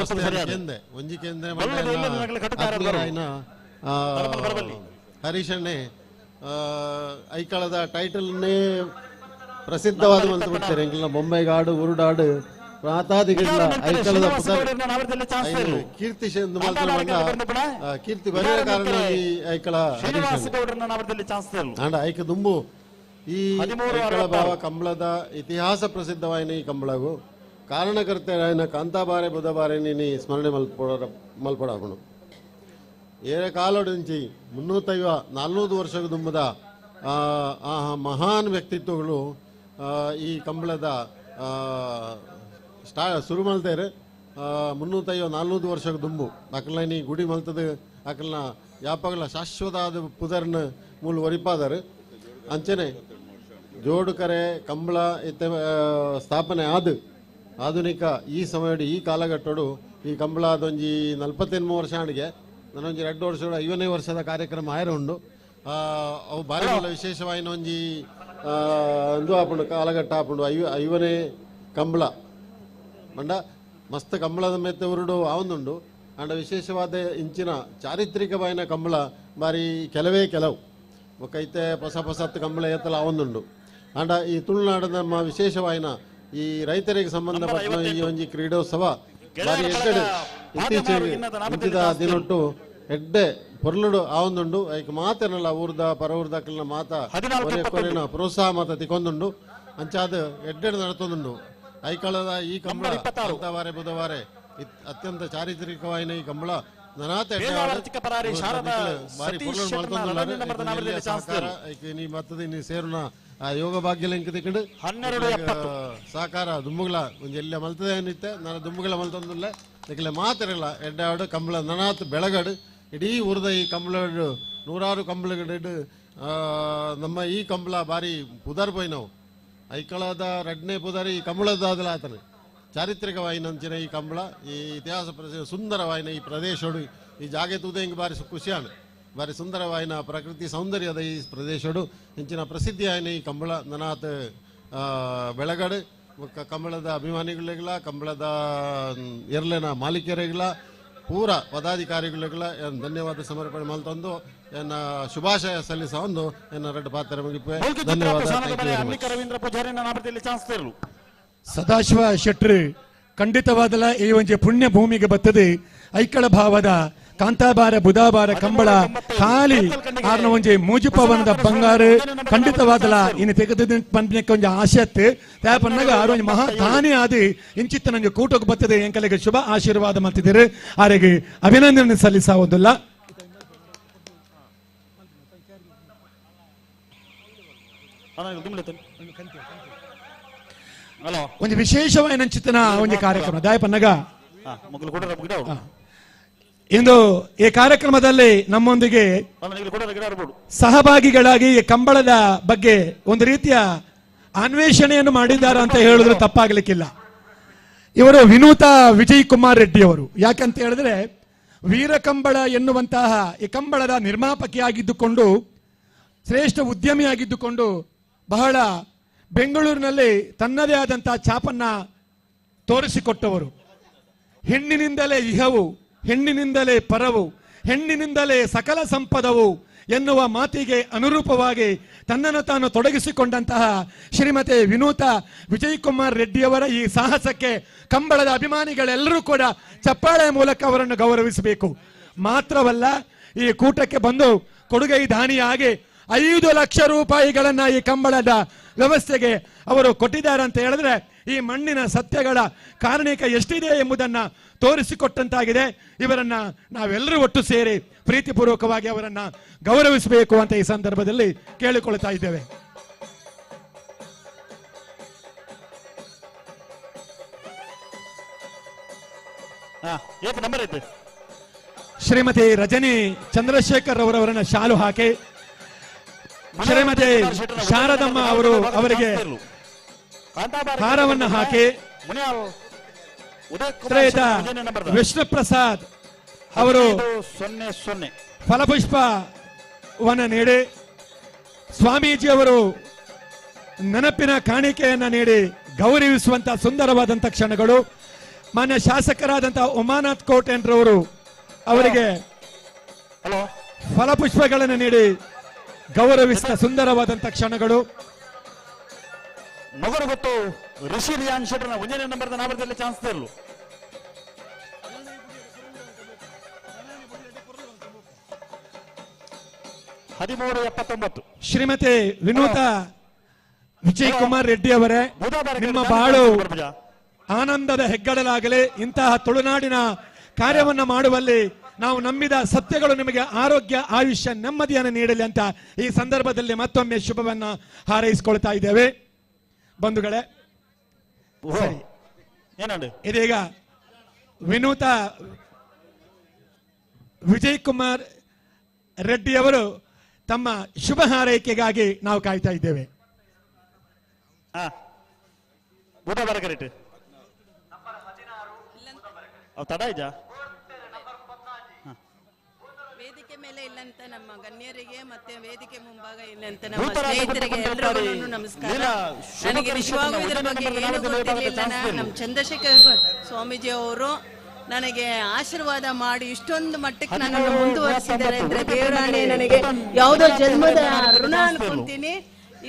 ವಿಷಯ ಒಂಜಿ ಕೇಂದ್ರ ಹರೀಶಣ್ಣೆ ಐಕಳದ ಟೈಟಲ್ನೇ ಪ್ರಸಿದ್ಧವಾದ ಮಂತ್ರ ಬಿಡ್ತಾರೆ. ಎಂಕಲ್ನ ಬೊಂಬೈಗಾಡು ಉರುಡಾಡು ಪ್ರಾತಾದಿಗಳ ಐಕಳದ ಕೀರ್ತಿ ಕೀರ್ತಿ ಬರೆಯ ಕಾರಣ ಈ ಐಕಳ ಆಂಡ ಐಕ ದುಂಬು ಈ ಐಕಳ ಭಾವ ಕಂಬಳದ ಇತಿಹಾಸ ಪ್ರಸಿದ್ಧವಾಯಿನ ಈ ಕಂಬಳಗು ಕಾರಣಕರ್ತರಾಯನ ಕಾಂತಾಬಾರೆ ಬುಧಬಾರೆ ನೀನಿ ಸ್ಮರಣೆ ಮಲ್ಪಡಾಪುಂಡು. ಏರೆ ಕಾಲೊಡಿಂಚಿ 350-400 ವರ್ಷ ದುಂಬದ ಆ ಮಹಾನ್ ವ್ಯಕ್ತಿತ್ವಗಳು ಈ ಕಂಬಳದ ಶುರು ಮಲ್ತೇರು. 350-400 ವರ್ಷ ದುಂಬು ಅಕಲ್ನ ಈ ಗುಡಿ ಮಲ್ತದ ಅಕಲ್ನ ಯಾಪಗಲ ಶಾಶ್ವತ ಆದ ಪುದರ್ನ ಮೂಲ ಒರಿಪಾದರು. ಅಂಚನೆ ಜೋಡುಕರೆ ಕಂಬಳ ಇತ್ತ ಸ್ಥಾಪನೆ ಆದ ಆಧುನಿಕ ಈ ಸಮಯಡು ಈ ಕಾಲಘಟ್ಟಡು ಈ ಕಂಬಳ ಅದೊಂಜಿ 43 ವರ್ಷ ಆಣಿಗೆ ನಾನೊಂಜಿ 2 ವರ್ಷ 5ನೇ ವರ್ಷದ ಕಾರ್ಯಕ್ರಮ ಆಯರ ಉಂಡು. ಅವು ಭಾರಿ ವಿಶೇಷವಾಯಿನ ಒಂಜಿ ಅಂದು ಆಪುಂಡು ಕಾಲಘಟ್ಟ ಆಪುಂಡು 5ನೇ ಕಂಬಳ ಮಂಡ ಮಸ್ತ್ ಕಂಬಳದ ಮೆತ್ತೆ ಉರುಡು ಆವೊಂದುಂಡು. ಅಂಡ ವಿಶೇಷವಾದ ಇಂಚಿನ ಚಾರಿತ್ರಿಕವಾಯಿನ ಕಂಬಳ ಬಾರಿ ಕೆಲವೇ ಕೆಲವು ಬೊಕ್ಕ ಹೊಸ ಹೊಸತ್ತು ಕಂಬಳ ಏತಲ ಆವೊಂದುಂಡು. ಅಂಡ ಈ ತುಳುನಾಡಿನ ನಮ್ಮ ವಿಶೇಷವಾಯಿನ ಈ ರೈತರಿಗೆ ಸಂಬಂಧಪಟ್ಟ ಈ ಒಂಜಿ ಕ್ರೀಡೋತ್ಸವ ಬಾರಿ ಎಡ್ಡೆಡು ಇತ್ತೀಚೆಗೆ ಇಂಚಿದ ದಿನೊಟ್ಟು ಎಡ್ಡೆ ಪೊರ್ಲುಡು ಆವೊಂದುಂಡು. ಐಕ್ ಮಾತೇನಲ್ಲ ಊರ್ದ ಪರ ಊರ್ದಕ್ಲಿನ ಮಾತ ಕೊರೆನ ಪ್ರೋತ್ಸಾಹ ಮಾತ ತಿಕೊಂದುಂಡು. ಅಂಚಾದ ಎಡ್ಡೆಡು ನಡತೊಂದುಂಡು. ಐಕಳದ ಈ ಕಂಬಳ ಬುಧವಾರೆ ಬುಧವಾರೆ ಅತ್ಯಂತ ಚಾರಿತ್ರಿಕವಾಯಿನ ಈ ಕಂಬಳ ನನಾತ ಸೇರುನ ಆ ಯೋಗ ಭಾಗ್ಯ ತಿಕ್ಕಂಡು ಸಹಕಾರ ದುಂಬುಗಳ ಒಂಜಿ ಎಲ್ಲ ಮಲ್ತದೆ ಏನಿತ್ತೆ ನಾನು ದುಂಬುಗಳ ಮಲ್ತೊಂದುಲ್ಲ ನಿಕ್ಲೆ ಮಾತಿರಲ್ಲ ಎಡ್ಡಾಡು ಕಂಬಳ ನನಾತ್ ಬೆಳಗಡು ಇಡೀ ಊರದ ಈ ಕಂಬಳ ನೂರಾರು ಕಂಬಳಗಳು ನಮ್ಮ ಈ ಕಂಬಳ ಬಾರಿ ಪುದರ್ ಪೋಯಿನವು. ಐಕಳದ ರಡ್ನೇ ಪುದರ್ ಈ ಕಂಬಳದಾದಲ ಆತನೆ ಚಾರಿತ್ರಿಕವಾಯಿನಂಚಿನ ಈ ಕಂಬಳ ಈ ಇತಿಹಾಸ ಸುಂದರವಾಯಿನ ಈ ಪ್ರದೇಶಡು ಈ ಜಾಗೆ ತೂದೆ ಹಿಂಗೆ ಬಾರಿ ಖುಷಿಯಾಣ ಬಾರಿ ಸುಂದರವಾಯಿನ ಪ್ರಕೃತಿ ಸೌಂದರ್ಯದ ಈ ಪ್ರದೇಶಡು ಇಂಚಿನ ಪ್ರಸಿದ್ಧಿಯಾಯಿನ ಈ ಕಂಬಳ ನನಾತ್ ಬೆಳಗಡು ಕಂಬಳದ ಅಭಿಮಾನಿಗಳಿಗೆಲ್ಲ ಕಂಬಳದ ಎರ್ಲೆನ ಮಾಲೀಕರಿಗೆಲ್ಲ ಪೂರ ಪದಾಧಿಕಾರಿಗಳಿಗೆಲ್ಲ ಧನ್ಯವಾದ ಸಮರ್ಪಣೆ ಮಲ್ತೊಂದು ಎನ್ನ ಶುಭಾಶಯ ಸಲ್ಲಿಸ ಒಂದು ಎನ್ನ ಎರಡು ಪಾತ್ರ ಮುಗಿಪೆ. ಧನ್ಯವಾದ. ಸದಾಶಿವ ಶೆಟ್ರು ಖಂಡಿತವಾದಲ ಈ ಒಂಜಿ ಪುಣ್ಯ ಭೂಮಿಗೆ ಬತ್ತದೆ ಐಕಳ ಭಾವದ ಕಾಂತಾಬಾರ ಬುಧಾಬಾರ ಕಂಬಳ ಖಾಲಿ ಆರ್ನ ಒಂಜಿ ಮೂಜುಪವನದ ಬಂಗಾರು ಖಂಡಿತವಾದಲ ಇನ್ನು ತೆಗೆದು ಪನ್ಪನೆಕ್ಕೆ ಒಂಜಿ ಆಶಯತ್ತು ತ್ಯಾಪನ್ನಾಗ ಆರು ಒಂಜಿ ಮಹಾ ದಾನಿ ಆದಿ ಇಂಚಿತ್ತ ನಂಗೆ ಕೂಟಕ್ಕೆ ಬತ್ತದೆ ಎಂಕಲೆಗೆ ಶುಭ ಆಶೀರ್ವಾದ ಮಲ್ತಿದ್ದೀರಿ. ಆರೆಗೆ ಅಭಿನಂದನೆ ಸಲ್ಲಿಸುವುದಿಲ್ಲ. ಒಂದು ವಿಶೇಷವಾದ ಚಿತ್ತನ ಒಂದು ಕಾರ್ಯಕ್ರಮ ದಾಯಪನ್ನಗ ಇಂದು ಈ ಕಾರ್ಯಕ್ರಮದಲ್ಲಿ ನಮ್ಮೊಂದಿಗೆ ಸಹಭಾಗಿಗಳಾಗಿ ಈ ಕಂಬಳದ ಬಗ್ಗೆ ಒಂದು ರೀತಿಯ ಅನ್ವೇಷಣೆಯನ್ನು ಮಾಡಿದ್ದಾರೆ ಅಂತ ಹೇಳಿದ್ರೆ ತಪ್ಪಾಗಲಿಕ್ಕಿಲ್ಲ. ಇವರು ವಿನೂತ ವಿಜಯ್ ಕುಮಾರ್ ರೆಡ್ಡಿ ಅವರು. ಯಾಕಂತ ಹೇಳಿದ್ರೆ ವೀರಕಂಬಳ ಎನ್ನುವಂತಹ ಈ ಕಂಬಳದ ನಿರ್ಮಾಪಕಿಯಾಗಿದ್ದುಕೊಂಡು ಶ್ರೇಷ್ಠ ಉದ್ಯಮಿಯಾಗಿದ್ದುಕೊಂಡು ಬಹಳ ಬೆಂಗಳೂರಿನಲ್ಲಿ ತನ್ನದೇ ಆದಂತಹ ಛಾಪನ್ನ ತೋರಿಸಿಕೊಟ್ಟವರು. ಹೆಣ್ಣಿನಿಂದಲೇ ಇಹವು, ಹೆಣ್ಣಿನಿಂದಲೇ ಪರವು, ಹೆಣ್ಣಿನಿಂದಲೇ ಸಕಲ ಸಂಪದವು ಎನ್ನುವ ಮಾತಿಗೆ ಅನುರೂಪವಾಗಿ ತನ್ನನ್ನು ತಾನು ತೊಡಗಿಸಿಕೊಂಡಂತಹ ಶ್ರೀಮತಿ ವಿನೂತ ವಿಜಯ್ ಕುಮಾರ್ ರೆಡ್ಡಿಯವರ ಈ ಸಾಹಸಕ್ಕೆ ಕಂಬಳದ ಅಭಿಮಾನಿಗಳೆಲ್ಲರೂ ಕೂಡ ಚಪ್ಪಾಳೆ ಮೂಲಕ ಅವರನ್ನು ಗೌರವಿಸಬೇಕು. ಮಾತ್ರವಲ್ಲ, ಈ ಕೂಟಕ್ಕೆ ಬಂದು ಕೊಡುಗೈ ದಾನಿಯಾಗಿ 5 ಲಕ್ಷ ರೂಪಾಯಿಗಳನ್ನ ಈ ಕಂಬಳದ ವ್ಯವಸ್ಥೆಗೆ ಅವರು ಕೊಟ್ಟಿದ್ದಾರೆ ಅಂತ ಹೇಳಿದ್ರೆ ಈ ಮಣ್ಣಿನ ಸತ್ಯಗಳ ಕಾರಣಿಕ ಎಷ್ಟಿದೆ ಎಂಬುದನ್ನು ತೋರಿಸಿಕೊಟ್ಟಂತಾಗಿದೆ. ಇವರನ್ನ ನಾವೆಲ್ಲರೂ ಒಟ್ಟು ಸೇರಿ ಪ್ರೀತಿಪೂರ್ವಕವಾಗಿ ಅವರನ್ನ ಗೌರವಿಸಬೇಕು ಅಂತ ಈ ಸಂದರ್ಭದಲ್ಲಿ ಕೇಳಿಕೊಳ್ತಾ ಇದ್ದೇವೆ. ಶ್ರೀಮತಿ ರಜನಿ ಚಂದ್ರಶೇಖರ್ ಅವರವರನ್ನ ಶಾಲು ಹಾಕಿ ಶ್ರೀಮತಿ ಶಾರದಮ್ಮ ಅವರು ಅವರಿಗೆ ಹಾರವನ್ನು ಹಾಕಿ ಶ್ರೇಯತ ವಿಷ್ಣು ಪ್ರಸಾದ್ ಅವರು ಫಲಪುಷ್ಪವನ್ನು ನೀಡಿ ಸ್ವಾಮೀಜಿಯವರು ನೆನಪಿನ ಕಾಣಿಕೆಯನ್ನು ನೀಡಿ ಗೌರವಿಸುವಂತಹ ಸುಂದರವಾದಂತಹ ಕ್ಷಣಗಳು. ಮಾನ್ಯ ಶಾಸಕರಾದಂತಹ ಉಮಾನಾಥ್ ಕೋಟೆನ್ರವರು ಅವರಿಗೆ ಫಲಪುಷ್ಪಗಳನ್ನು ನೀಡಿ ಗೌರವಿಸಿದ ಸುಂದರವಾದಂತಹ ಕ್ಷಣಗಳು. ಮಗರು ಗೊತ್ತು ಋಷಿ ರಿಯಾನ್ ಶೆಟ್ಟರ್ನ ಒಂದನೇ ನಂಬರ್ದ ನಾಮದಲ್ಲಿ ಚಾನ್ಸ್ ತರಲು ಹದಿಮೂರು 79. ಶ್ರೀಮತಿ ವಿನೂತ ವಿಜಯ್ ಕುಮಾರ್ ರೆಡ್ಡಿ ಅವರೇ, ನಿಮ್ಮ ಬಾಳು ಆನಂದದ ಹೆಗ್ಗಡಲಾಗಲಿ. ಇಂತಹ ತುಳುನಾಡಿನ ಕಾರ್ಯವನ್ನು ಮಾಡುವಲ್ಲಿ ನಾವು ನಂಬಿದ ಸತ್ಯಗಳು ನಿಮಗೆ ಆರೋಗ್ಯ, ಆಯುಷ್ಯ, ನೆಮ್ಮದಿಯನ್ನು ನೀಡಲಿ ಅಂತ ಈ ಸಂದರ್ಭದಲ್ಲಿ ಮತ್ತೊಮ್ಮೆ ಶುಭವನ್ನು ಹಾರೈಸಿಕೊಳ್ತಾ ಇದ್ದೇವೆ ಬಂಧುಗಳೇ. ಸರಿ, ಇದೀಗ ವಿನೂತ ವಿಜಯ್ ಕುಮಾರ್ ರೆಡ್ಡಿಯವರು ತಮ್ಮ ಶುಭ ಹಾರೈಕೆಗಾಗಿ ನಾವು ಕಾಯ್ತಾ ಇದ್ದೇವೆ. ವೇದಿಕೆ ಮೇಲೆ ಇಲ್ಲಂತ ನಮ್ಮ ಗಣ್ಯರಿಗೆ ಮತ್ತೆ ವೇದಿಕೆ ಮುಂಭಾಗ ಇಲ್ಲಂತ ನಮ್ಮ ಸ್ನೇಹಿತರಿಗೆ ಎಲ್ಲರಿಗೂ ನಮಸ್ಕಾರ. ನನಗೆ ನಿಜವಾಗ್ಲೂ ಇದರ ಬಗ್ಗೆ ಏನೂ ಗೊತ್ತಿರಲಿಲ್ಲ. ನಮ್ಮ ಚಂದ್ರಶೇಖರ್ ಸ್ವಾಮೀಜಿ ಅವರು ನನಗೆ ಆಶೀರ್ವಾದ ಮಾಡಿ ಇಷ್ಟೊಂದು ಮಟ್ಟಕ್ಕೆ ನನ್ನನ್ನು ಮುಂದುವರಿಸಿದ್ದಾರೆ ಅಂದ್ರೆ ದೇವರಾಣೆ ನನಗೆ ಯಾವುದೋ ಜನ್ಮದ ಋಣ ಅನ್ಕೊಂತೀನಿ.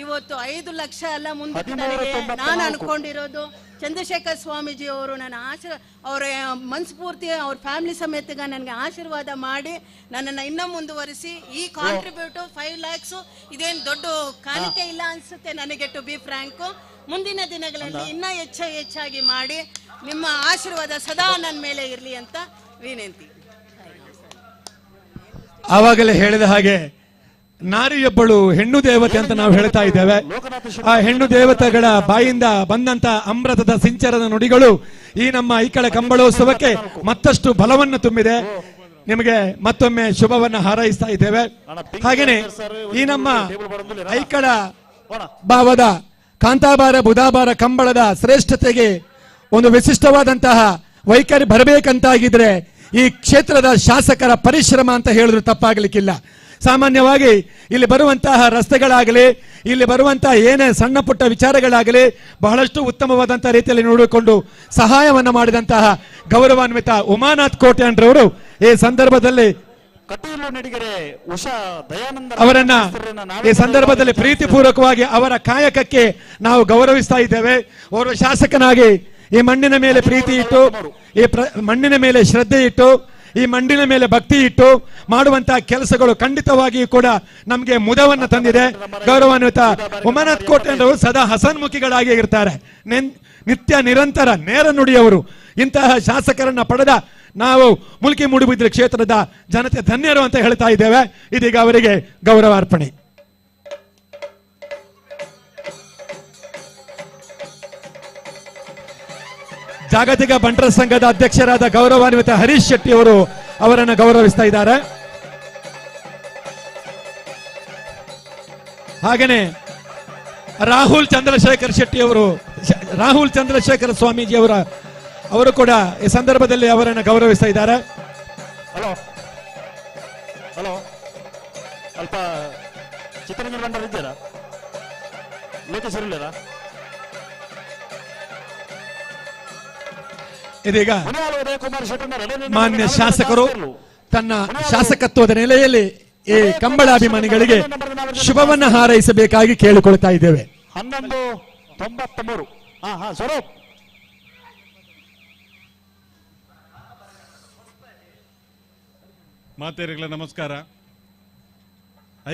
ಇವತ್ತು 5 ಲಕ್ಷ ಅಲ್ಲ, ಮುಂದೆ ನನಗೆ ನಾನು ಅನ್ಕೊಂಡಿರೋದು ಚಂದ್ರಶೇಖರ್ ಸ್ವಾಮೀಜಿ ಅವರು ನನ್ನ ಅವರ ಮನಸ್ಫೂರ್ತಿ ಅವ್ರ ಫ್ಯಾಮಿಲಿ ಸಮೇತ ನನಗೆ ಆಶೀರ್ವಾದ ಮಾಡಿ ನನ್ನನ್ನು ಇನ್ನೂ ಮುಂದುವರಿಸಿ ಈ ಕಾಂಟ್ರಿಬ್ಯೂಟು 5 lakhs ಇದೇನು ದೊಡ್ಡ ಕಾಣಿಕೆ ಇಲ್ಲ ಅನಿಸುತ್ತೆ ನನಗೆ, ಟು ಬಿ ಫ್ರ್ಯಾಂಕು. ಮುಂದಿನ ದಿನಗಳಲ್ಲಿ ಇನ್ನೂ ಹೆಚ್ಚಾಗಿ ಮಾಡಿ ನಿಮ್ಮ ಆಶೀರ್ವಾದ ಸದಾ ನನ್ನ ಮೇಲೆ ಇರಲಿ ಅಂತ ವಿನಂತಿ. ಆವಾಗಲೇ ಹೇಳಿದ ಹಾಗೆ ನಾರಿಯೊಬ್ಬಳು ಹೆಣ್ಣು ದೇವತೆ ಅಂತ ನಾವು ಹೇಳ್ತಾ ಇದ್ದೇವೆ. ಆ ಹೆಣ್ಣು ದೇವತೆಗಳ ಬಾಯಿಂದ ಬಂದಂತ ಅಮೃತದ ಸಿಂಚರದ ನುಡಿಗಳು ಈ ನಮ್ಮ ಐಕಳ ಕಂಬಳೋತ್ಸವಕ್ಕೆ ಮತ್ತಷ್ಟು ಬಲವನ್ನು ತುಂಬಿದೆ. ನಿಮಗೆ ಮತ್ತೊಮ್ಮೆ ಶುಭವನ್ನು ಹಾರೈಸ್ತಾ ಇದ್ದೇವೆ. ಹಾಗೇನೆ ಈ ನಮ್ಮ ಐಕಳ ಭಾವದ ಕಾಂತಾಬಾರ ಬುಧಾಬಾರ ಕಂಬಳದ ಶ್ರೇಷ್ಠತೆಗೆ ಒಂದು ವಿಶಿಷ್ಟವಾದಂತಹ ವೈಖರಿ ಬರಬೇಕಂತಾಗಿದ್ರೆ ಈ ಕ್ಷೇತ್ರದ ಶಾಸಕರ ಪರಿಶ್ರಮ ಅಂತ ಹೇಳಿದ್ರು ತಪ್ಪಾಗಲಿಕ್ಕಿಲ್ಲ. ಸಾಮಾನ್ಯವಾಗಿ ಇಲ್ಲಿ ಬರುವಂತಹ ರಸ್ತೆಗಳಾಗಲಿ, ಇಲ್ಲಿ ಬರುವಂತಹ ಏನೇ ಸಣ್ಣ ಪುಟ್ಟ ವಿಚಾರಗಳಾಗಲಿ ಬಹಳಷ್ಟು ಉತ್ತಮವಾದಂತಹ ರೀತಿಯಲ್ಲಿ ನೋಡಿಕೊಂಡು ಸಹಾಯವನ್ನು ಮಾಡಿದಂತಹ ಗೌರವಾನ್ವಿತ ಉಮಾನಾಥ್ ಕೋಟ್ಯಾನ್ರವರು ಈ ಸಂದರ್ಭದಲ್ಲಿ ಅವರನ್ನ ಈ ಸಂದರ್ಭದಲ್ಲಿ ಪ್ರೀತಿಪೂರ್ವಕವಾಗಿ ಅವರ ಕಾಯಕಕ್ಕೆ ನಾವು ಗೌರವಿಸ್ತಾ ಇದ್ದೇವೆ. ಓರ್ವ ಶಾಸಕನಾಗಿ ಈ ಮಣ್ಣಿನ ಮೇಲೆ ಪ್ರೀತಿ ಇಟ್ಟು, ಈ ಮಣ್ಣಿನ ಮೇಲೆ ಶ್ರದ್ಧೆ ಇಟ್ಟು, ಈ ಮಣ್ಣಿನ ಮೇಲೆ ಭಕ್ತಿ ಇಟ್ಟು ಮಾಡುವಂತಹ ಕೆಲಸಗಳು ಖಂಡಿತವಾಗಿಯೂ ಕೂಡ ನಮಗೆ ಮುದವನ್ನು ತಂದಿದೆ. ಗೌರವಾನ್ವಿತ ಉಮಾನಾಥ್ ಕೋಟ್ಯಾನ್ರವರು ಸದಾ ಹಸನ್ಮುಖಿಗಳಾಗಿ ಇರ್ತಾರೆ, ನಿತ್ಯ ನಿರಂತರ ನೇರ ನುಡಿಯವರು. ಇಂತಹ ಶಾಸಕರನ್ನ ಪಡೆದ ನಾವು ಮುಲ್ಕಿ ಮೂಡುಬಿದಿರೆ ಕ್ಷೇತ್ರದ ಜನತೆ ಧನ್ಯರು ಅಂತ ಹೇಳ್ತಾ ಇದ್ದೇವೆ. ಇದೀಗ ಅವರಿಗೆ ಗೌರವಾರ್ಪಣೆ. ಜಾಗತಿಕ ಬಂಟರ ಸಂಘದ ಅಧ್ಯಕ್ಷರಾದ ಗೌರವಾನ್ವಿತ ಹರೀಶ್ ಶೆಟ್ಟಿ ಅವರು ಅವರನ್ನು ಗೌರವಿಸ್ತಾ ಇದ್ದಾರೆ. ಹಾಗೇನೆ ರಾಹುಲ್ ಚಂದ್ರಶೇಖರ್ ಶೆಟ್ಟಿ ಅವರು, ರಾಹುಲ್ ಚಂದ್ರಶೇಖರ್ ಸ್ವಾಮೀಜಿ ಅವರು ಕೂಡ ಈ ಸಂದರ್ಭದಲ್ಲಿ ಅವರನ್ನು ಗೌರವಿಸ್ತಾ ಇದ್ದಾರೆ. ಹಲೋ ಹಲೋ, ಅಲ್ಪ ಚಿತ್ತರಂಜನ್ ಭಂಡಾರ ಇದ್ದೀರಾ? ಲೋಕೇಶ್ವರ ಇಲ್ಲರಾ? ಇದೀಗ ಮಾನ್ಯ ಶಾಸಕರು ತನ್ನ ಶಾಸಕತ್ವದ ನೆಲೆಯಲ್ಲಿ ಈ ಕಂಬಳಾಭಿಮಾನಿಗಳಿಗೆ ಶುಭವನ್ನು ಹಾರೈಸಬೇಕಾಗಿ ಕೇಳಿಕೊಳ್ತಾ ಇದ್ದೇವೆ. 11:93. ಹಾ ಹಾ ಸ್ವರೂಪ್. ಮಾತೇರಿಗಳ ನಮಸ್ಕಾರ.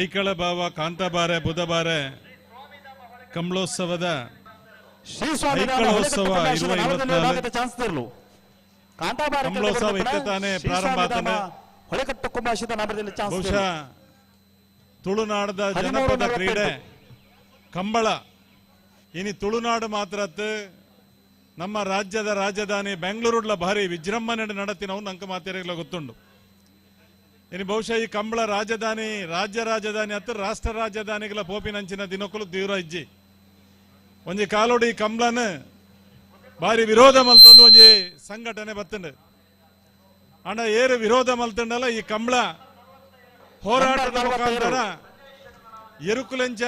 ಐಕಳ ಭಾವ ಕಾಂತಾಬಾರೆ ಬುಧಬಾರೆ ಕಂಬಳೋತ್ಸವದ ಐಕಳೋತ್ಸವ 24 ಕಂಬಳೋತ್ಸವ ಇತ್ತ ತಾನೇ ಪ್ರಾರಂಭ ಆತನೆ. ಬಹುಶಃ ತುಳುನಾಡದ ಜನಪದ ಕ್ರೀಡೆ ಕಂಬಳ ಇನಿ ತುಳುನಾಡು ಮಾತ್ರ ನಮ್ಮ ರಾಜ್ಯದ ರಾಜಧಾನಿ ಬೆಂಗಳೂರುಡ್ಲ ಭಾರಿ ವಿಜೃಂಭಣೆ ನಡತಿನವು ನಂಕ ಮಾತೇರಿಗಳ ಗೊತ್ತುಂಡು. ಇನ್ನು ಬಹುಶಃ ಈ ಕಂಬಳ ರಾಜಧಾನಿ ರಾಜ್ಯ ರಾಜಧಾನಿ ಅತ್ತ ರಾಷ್ಟ್ರ ರಾಜಧಾನಿಗಳ ಪೋಪಿನಂಚಿನ ದಿನಕ್ಕೂ ತೀವ್ರ ಇಜ್ಜಿ ಒಂಜಿ ಕಾಲೋಡಿ ಕಂಬಳನ ಭಾರಿ ವಿರೋಧ ಮಲ್ತೊಂದು ಒಂಜಿ ಸಂಘಟನೆ ಬತ್ತಂಡು. ಅಂಡ ಏರು ವಿರೋಧ ಮಲ್ತಂಡಲ್ಲ ಈ ಕಂಬಳ ಹೋರಾಟದ ಮುಖಾಂತರ ಎರುಕುಲೆಂಚ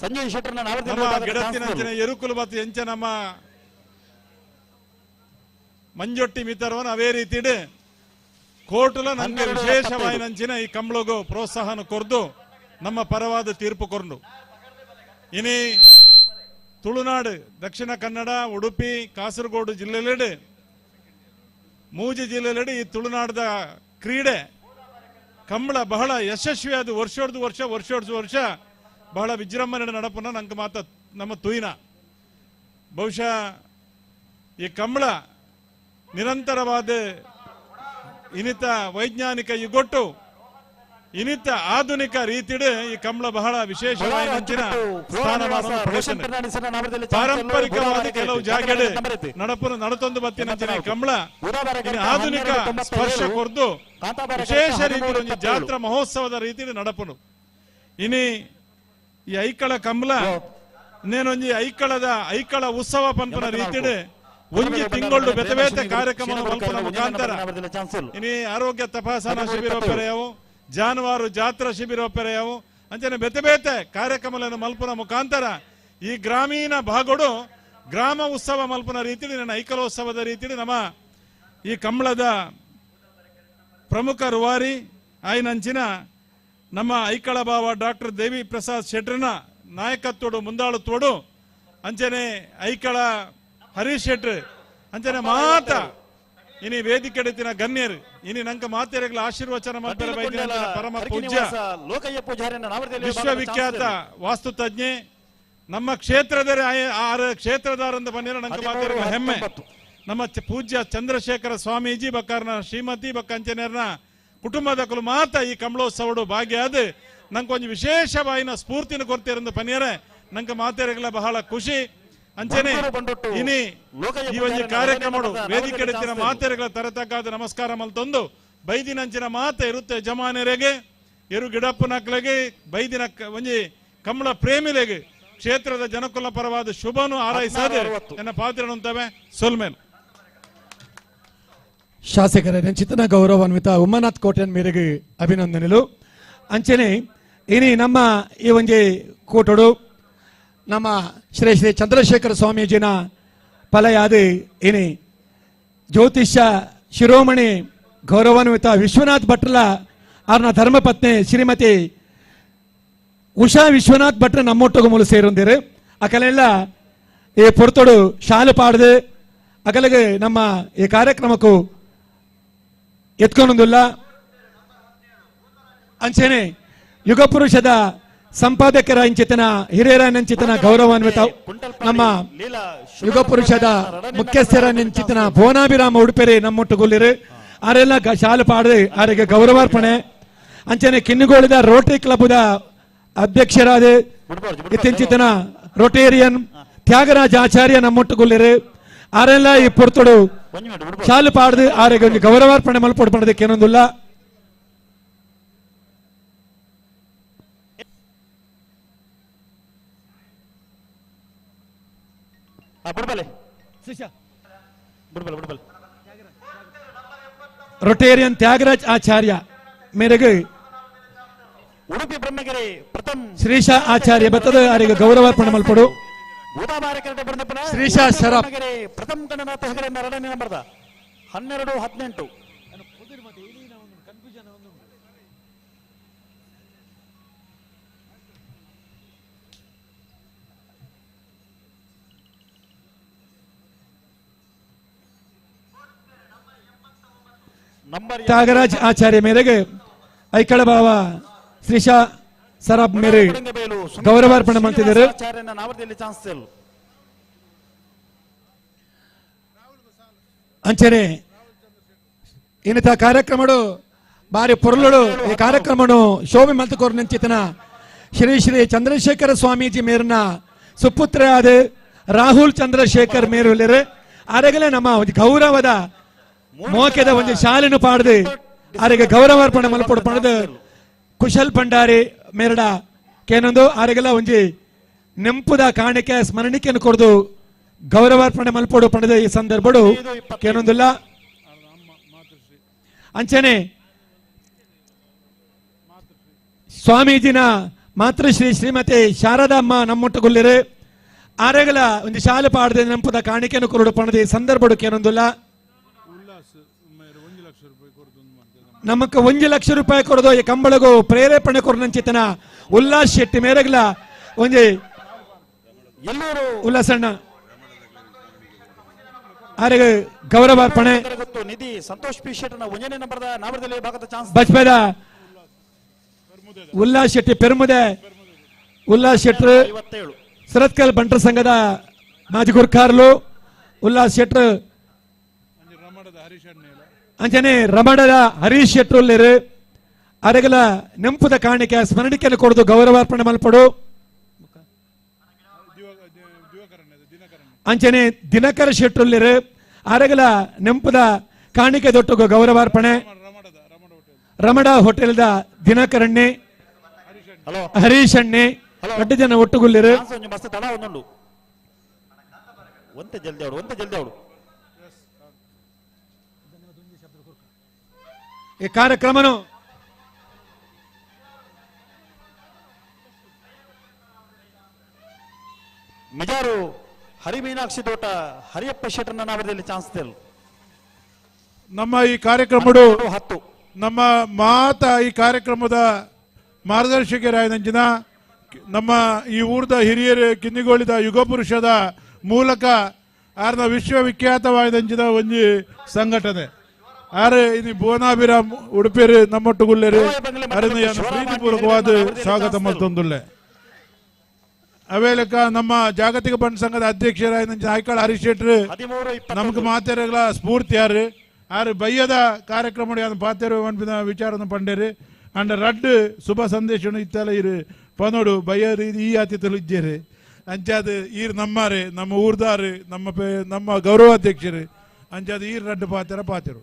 ಸಂಜಯ್ ಶೆಟ್ಟರ್ನ ನಮ್ಮ ಗಿಡತ್ತಿನಂಚಿನ ಎರುಕುಲು ಮತ್ತು ಎಂಚ ನಮ್ಮ ಮಂಜೊಟ್ಟಿ ಮಿತರವನ ಅವೇ ರೀತಿ ಕೋರ್ಟುಲ ನಮಗೆ ವಿಶೇಷವಾಯಿನಂಚಿನ ಈ ಕಂಬಳಗೂ ಪ್ರೋತ್ಸಾಹನ ಕೊರ್ದು ನಮ್ಮ ಪರವಾದ ತೀರ್ಪು ಕೊರ್ದು. ಇನಿ ತುಳುನಾಡು ದಕ್ಷಿಣ ಕನ್ನಡ ಉಡುಪಿ ಕಾಸರಗೋಡು ಜಿಲ್ಲೆಯಲ್ಲಿ ಮೂಜಿ ಜಿಲ್ಲೆಯಲ್ಲಿ ಈ ತುಳುನಾಡದ ಕ್ರೀಡೆ ಕಂಬಳ ಬಹಳ ಯಶಸ್ವಿಯಾದ ವರ್ಷೋಡ್ದು ವರ್ಷ ವರ್ಷೋಡ್ದು ವರ್ಷ ಬಹಳ ವಿಜೃಂಭಣೆ ನಡಪನ ನಂಗೆ ಮಾತ ನಮ್ಮ ತುಯಿನ. ಬಹುಶಃ ಈ ಕಂಬಳ ನಿರಂತರವಾದ ಇನಿತ ವೈಜ್ಞಾನಿಕ ಯುಗೊಟ್ಟು ಇನಿತ ಆಧುನಿಕ ರೀತಿಡು ಈ ಕಂಬಳ ಬಹಳ ವಿಶೇಷವಾದ ಸ್ಥಾನಮಾನ ಪಾರಂಪರಿಕವಾದ ಕೆಲವು ಜಾಗಡೆ ನಡಪುನ ನಡತೊಂದು ಬತ್ತಿನಂಚಿನ ಕಂಬಳ ಆಧುನಿಕ ಸ್ಪರ್ಶ ಕೊರ್ದು ವಿಶೇಷ ರೀತಿಯ ಒಂದು ಜಾತ್ರಾ ಮಹೋತ್ಸವದ ರೀತಿಯಲ್ಲಿ ನಡಪುನು. ಇನಿ ಈ ಐಕಳ ಕಂಬಳ ಇನ್ನೇನೊಂಜಿ ಐಕಳದ ಐಕಳ ಉತ್ಸವ ಪಂಪನ ರೀತಿಡೆ ಒಂಜಿ ತಿಂಗಳು ಬೇತೆ ಬೇತೆ ಕಾರ್ಯಕ್ರಮ ಮಲ್ಪುನ ಮುಖಾಂತರ ಇನಿ ಆರೋಗ್ಯ ತಪಾಸಣಾ ಶಿಬಿರ ಒಪ್ಪೆರೆಯವು, ಜಾನುವಾರು ಜಾತ್ರಾ ಶಿಬಿರ ಒಪ್ಪೆರೆಯವು, ಅಂಚನೆ ಬೇತೆ ಬೇತೆ ಕಾರ್ಯಕ್ರಮಗಳನ್ನು ಮಲ್ಪುನ ಮುಖಾಂತರ ಈ ಗ್ರಾಮೀಣ ಭಾಗಡು ಗ್ರಾಮ ಉತ್ಸವ ಮಲ್ಪುನ ರೀತಿಯಲ್ಲಿ ನನ್ನ ಐಕಲೋತ್ಸವದ ರೀತಿಯಲ್ಲಿ ನಮ್ಮ ಈ ಕಂಬಳದ ಪ್ರಮುಖ ರೂವಾರಿ ಆಯ್ನಂಚಿನ ನಮ್ಮ ಐಕಳ ಬಾವ ಡಾಕ್ಟರ್ ದೇವಿ ಪ್ರಸಾದ್ ಶೆಟ್ರನ ನಾಯಕತ್ವಡು ಮುಂದಾಳುತ್ವಡು ಅಂಚನೆ ಐಕಳ ಹರೀಶ್ ಶೆಟ್ರು ಅಂಚನೆ ಮಾತ ಇನಿ ವೇದಿಕೆಡಿತಿನ ಗಣ್ಯರು ಇನಿ ನಂಕ ಮಾತೆರೆಗಳ ಆಶೀರ್ವಚನ ಮಲ್ಪೆರೆ ಬೈದಿನ ಪರಮ ಪೂಜ್ಯ ವಿಶ್ವವಿಖ್ಯಾತ ವಾಸ್ತು ತಜ್ಞೆ ನಮ್ಮ ಕ್ಷೇತ್ರದ ಆರು ಕ್ಷೇತ್ರದಾರಂದ ಬಂದಿರ ನಂಕ ಮಾತೆರೆಗಳ ಹೆಮ್ಮೆ ನಮ್ಮ ಪೂಜ್ಯ ಚಂದ್ರಶೇಖರ ಸ್ವಾಮೀಜಿ ಬಕ್ಕಾರ್ನ ಶ್ರೀಮತಿ ಬಕ್ಕ ಅಂಚನೆಯರ್ನ ಕುಟುಂಬದಕಲು ಮಾತ ಈ ಕಂಬಳೋತ್ಸವಡು ಭಾಗ್ಯ ಅದು ನಂಗೆ ಒಂಜಿ ವಿಶೇಷ ಬಾಯಿನ ಸ್ಫೂರ್ತಿನ ಕೊರ್ತಿರಂದು ಪನಿಯರೆ ನಂಗೆ ಮಾತೆರೆಗಳ ಬಹಳ ಖುಷಿ. ಅಂಚನೆ ಇನಿ ಈ ಒಂಜಿ ಕಾರ್ಯಕ್ರಮಡು ವೇದಿಕೆ ಎಡಿತಿನ ಮಾತೆರೆಗಳ ತರತಕ್ಕಾದ ನಮಸ್ಕಾರ ಮಲ್ತೊಂದು ಬೈದಿನಂಚಿನ ಮಾತೆ ಇರುತ್ತೆ ಯಜಮಾನರಿಗೆ ಎರು ಗಿಡಪ್ಪನಕ್ಲೆಗೆ ಬೈದಿನ ಒಂಜಿ ಕಂಬಳ ಪ್ರೇಮಿಲೆಗೆ ಕ್ಷೇತ್ರದ ಜನಕುಲ ಪರವಾದ ಶುಭನು ಆರೈಸದೆ ನನ್ನ ಪಾತ್ರ ಸೊಲ್ಮೇಲ್. ಶಾಸಕರ ನೆಂಚಿತನ ಗೌರವಾನ್ವಿತ ಉಮಾನಾಥ್ ಕೋಟೆನ್ ಮೇರೆಗೆ ಅಭಿನಂದನೆಲು. ಅಂಚನೆ ಇನಿ ನಮ್ಮ ಈ ಒಂಜಿ ಕೋಟೋಡು ನಮ್ಮ ಶ್ರೀ ಶ್ರೀ ಚಂದ್ರಶೇಖರ ಸ್ವಾಮೀಜಿನ ಫಲಯಾದ ಇನಿ ಜ್ಯೋತಿಷ್ಯ ಶಿರೋಮಣಿ ಗೌರವಾನ್ವಿತ ವಿಶ್ವನಾಥ್ ಭಟ್ರಲ ಅವರ ಧರ್ಮಪತ್ನಿ ಶ್ರೀಮತಿ ಉಷಾ ವಿಶ್ವನಾಥ್ ಭಟ್ರ ನಮ್ಮೊಟ್ಟಿಗೆ ಮೂಲ ಸೇರೊಂದಿರು. ಅಕಲೆಲ್ಲ ಈ ಪೊರ್ತೊಡು ಶಾಲು ಪಾಡದು ಅಕಲಿಗೆ ನಮ್ಮ ಈ ಕಾರ್ಯಕ್ರಮಕ್ಕೂ ಎತ್ಕೊಂಡೊಂದಿಲ್ಲ. ಅಂಚನೆ ಯುಗಪುರುಷದ ಸಂಪಾದಕರ ಇಂಚಿತನ ಹಿರಿಯರ ನೆಂಚಿತನ ಗೌರವಾನ್ವಿತ ನಮ್ಮ ಯುಗಪುರುಷದ ಮುಖ್ಯಸ್ಥರ ನೆಂಚಿತನ ಭುವನಾಭಿರಾಮ ಉಡುಪೆರೆ ನಮ್ಮೊಟ್ಟುಗುಲ್ಲಿರು ಆರೆಲ್ಲ ಶಾಲು ಪಾಡದೆ ಆರಿಗೆ ಗೌರವಾರ್ಪಣೆ. ಅಂಚನೆ ಕಿನ್ನುಗೋಳಿದ ರೋಟರಿ ಕ್ಲಬ್ದ ಅಧ್ಯಕ್ಷರಾದ ಇತ್ತೀಚಿತನ ರೋಟೇರಿಯನ್ ತ್ಯಾಗರಾಜ ಆಚಾರ್ಯ ನಮ್ಮೊಟ್ಟುಗುಲ್ಲಿರು ಆರೆಲ್ಲ ಈ ಪೊರ್ತೊಡು ಶಾಲು ಪಾಡದು ಆರಿಗೆ ಒಂದು ಗೌರವಾರ್ಪಣೆ ಮಲ್ಪೊಡು ಪಡೆದಕ್ಕೆ ಏನೊಂದಿಲ್ಲ. ರೊಟೇರಿಯನ್ ತ್ಯಾಗರಾಜ್ ಆಚಾರ್ಯ ಮೇರೆಗೆ ಉಡುಪಿ ಬ್ರಹ್ಮಗಿರಿ ಪ್ರಥಮ ಶ್ರೀಶಾ ಆಚಾರ್ಯ ಬತ್ತದ ಅವರಿಗೆ ಗೌರವಾರ್ಪಣೆ ಮಲ್ಪಡು. ಶ್ರೀಶಾ ಶರಫ್ ಪ್ರಥಮ ಗಣನಾಥ ಹೆಗಡೆ ಎರಡನೇ ನಂಬರ್ದ 12 18. ತ್ಯಾಗರಾಜ್ ಆಚಾರ್ಯ ಮೇರೆಗೆ ಐಕಳ ಬಾವ ಶ್ರೀಶಾ ಸರಾಬ್ ಮೇರೆ ಗೌರವಾರ್ಪಣೆ ಮಾಡ್ತಿದ್ದಾರೆ. ಅಂಚನೆ ಇನ್ನಿತ ಕಾರ್ಯಕ್ರಮಡು ಬಾರಿ ಪೊರ್ಲುಡು ಈ ಕಾರ್ಯಕ್ರಮನು ಶೋಭೆ ಮಲ್ತಕೋರ್ ನಂಚಿತನ ಶ್ರೀ ಶ್ರೀ ಚಂದ್ರಶೇಖರ ಸ್ವಾಮೀಜಿ ಮೇರಿನ ಸುಪುತ್ರ ಆದ ರಾಹುಲ್ ಚಂದ್ರಶೇಖರ್ ಮೇರುಲಿರು ಆರೆಗಲೇ ನಮ್ಮ ಒಂದು ಗೌರವದ ಮೋಕೆದ ಒಂದು ಶಾಲೆನು ಪಾಡದು ಆರೆಗೆ ಗೌರವಾರ್ಪಣೆ ಮಲ್ಪೊಡು ಪಣದು ಕುಶಲ್ ಭಂಡಾರಿ ಮೇರಡ ಕೇನೊಂದು ಆರೆಗೆಲ್ಲ ಒಂಜಿ ನೆಂಪುದ ಕಾಣಿಕೆ ಸ್ಮರಣಿಕೆಯನ್ನು ಕೊಡದು ಗೌರವಾರ್ಪಣೆ ಮಲ್ಪೊಡು ಪಣದ ಈ ಸಂದರ್ಭಡು ಕೇನೊಂದಿಲ್ಲ. ಅಂಚನೆ ಸ್ವಾಮೀಜಿನ ಮಾತೃಶ್ರೀ ಶ್ರೀಮತಿ ಶಾರದಮ್ಮ ನಮ್ಮೊಟ್ಟುಗುಲ್ಲಿರು ಆರೆಗಲ ಒಂದು ಶಾಲೆ ಪಾಡದೆ ನೆಂಪುದ ಕಾಣಿಕೆಯನ್ನು ಕೊರಡು ಪಣದ ಈ ಸಂದರ್ಭಡು ಕೇನೊಂದಿಲ್ಲ. ನಮಕ್ 1 ಲಕ್ಷ ರೂಪಾಯಿ ಕೊಡೋದು ಈ ಕಂಬಳಗು ಪ್ರೇರೇಪಣೆ ಕೊರನಂಚಿತನ ಉಲ್ಲಾಸ್ ಶೆಟ್ಟಿ ಮೇರೆಗ್ಲ ಒಂಜಿ ಉಲ್ಲಾಸಣ್ಣ ಆರೆಗೆ ಗೌರವಾರ್ಪಣೆ. ನಿಧಿ ಸಂತೋಷ್ ಪಿ ಶೆಟ್ಟನ ಒಂದನೇ ನಂಬರ್ದ ನಾಮದಲ್ಲಿ ಭಾಗದ ಚಾನ್ಸ್ ಬಜ್ಪೆದ ಉಲ್ಲಾಸ್ ಶೆಟ್ಟಿ ಪೆರುಮುದೆ ಉಲ್ಲಾಸ್ ಶೆಟ್ಟರು ಸುರತ್ಕಲ್ ಬಂಟರ ಸಂಘದ ಮಾಜಿ ಗುರ್ಕಾರ್ಲು ಉಲ್ಲಾಸ್ ಶೆಟ್ರು ಅಂಚನೆ ರಮಣದ ಹರೀಶ್ ಶೆಟ್ರು ಉಲ್ಲೇರು ಅರೆಗಲ ನೆಂಪುದ ಕಾಣಿಕೆ ಸ್ಮರಣಿಕೆಯನ್ನು ಕೊಡದು ಗೌರವಾರ್ಪಣೆ ಮಲ್ಪಡು. ಅಂಚನೆ ದಿನಕರ ಶೆಟ್ರುಲ್ಲೇರು ಅರೆಗಲ ನೆಂಪುದ ಕಾಣಿಕೆ ದೊಟ್ಟುಗು ಗೌರವಾರ್ಪಣೆ. ರಮಣ ಹೋಟೆಲ್ದ ದಿನಕರಣ್ಣೆ ಹರೀಶ್ ಅಣ್ಣೆ ದೊಡ್ಡ ಜನ ಒಟ್ಟುಗುಲ್ಲೇರು. ಈ ಕಾರ್ಯಕ್ರಮನು ಮಿಜಾರು ಹರಿಮೀನಾಕ್ಷಿ ತೋಟ ಹರಿಯಪ್ಪ ಶೆಟ್ಟರ್ನ ನಾವದಲ್ಲಿ ಚಾನ್ಸ್ ನಮ್ಮ ಈ ಕಾರ್ಯಕ್ರಮಡು ನಮ್ಮ ಮಾತ ಈ ಕಾರ್ಯಕ್ರಮದ ಮಾರ್ಗದರ್ಶಕರಾಯನಂಚಿನ ನಮ್ಮ ಈ ಊರ್ದ ಹಿರಿಯರು ಕಿನ್ನಿಗೋಳಿದ ಯುಗಪುರುಷದ ಮೂಲಕ ಆರ್ನ ವಿಶ್ವವಿಖ್ಯಾತವಾದಂಚಿನ ಒಂಜಿ ಸಂಘಟನೆ ಆರು ಇನಿ ಭುವನಾಭಿರಾಮ್ ಉಡುಪಿರು ನಮ್ಮೊಟ್ಟುಗುಲ್ಲೇರು ಅರನ್ನ ಪ್ರೀತಿಪೂರ್ವಕವಾದ ಸ್ವಾಗತ ಮತ್ತೊಂದುಲ್ಲೆ. ಅವೇಲಕ ನಮ್ಮ ಜಾಗತಿಕ ಬಂಡ್ ಸಂಘದ ಅಧ್ಯಕ್ಷರಾದ ಆಯ್ಕಾಳ ಹರೀಶ್ ಶೆಟ್ರು ನಮಗೆ ಮಾತೆರಗಳ ಸ್ಫೂರ್ತಿ ಯಾರು ಆರು ಬಯ್ಯದ ಕಾರ್ಯಕ್ರಮ ಪಾತೆರು ವಿಚಾರನ ಪಂಡೇರು ಅಂಡ ರಡ್ಡು ಶುಭ ಸಂದೇಶನು ಇತ್ತಲ್ಲ ಇರು ಪನೋಡು ಬಯ್ಯರು ಈ ಅತಿಥಿಗಳು ಇದ್ದೇರು ಅಂಚಾದ ಈರ್ ನಮ್ಮಾರು ನಮ್ಮ ಊರ್ದಾರು ನಮ್ಮ ನಮ್ಮ ಗೌರವಾಧ್ಯಕ್ಷರು ಅಂಚಾದ ಈರ್ ರಡ್ಡು ಪಾತೆರ ಪಾತೆರು.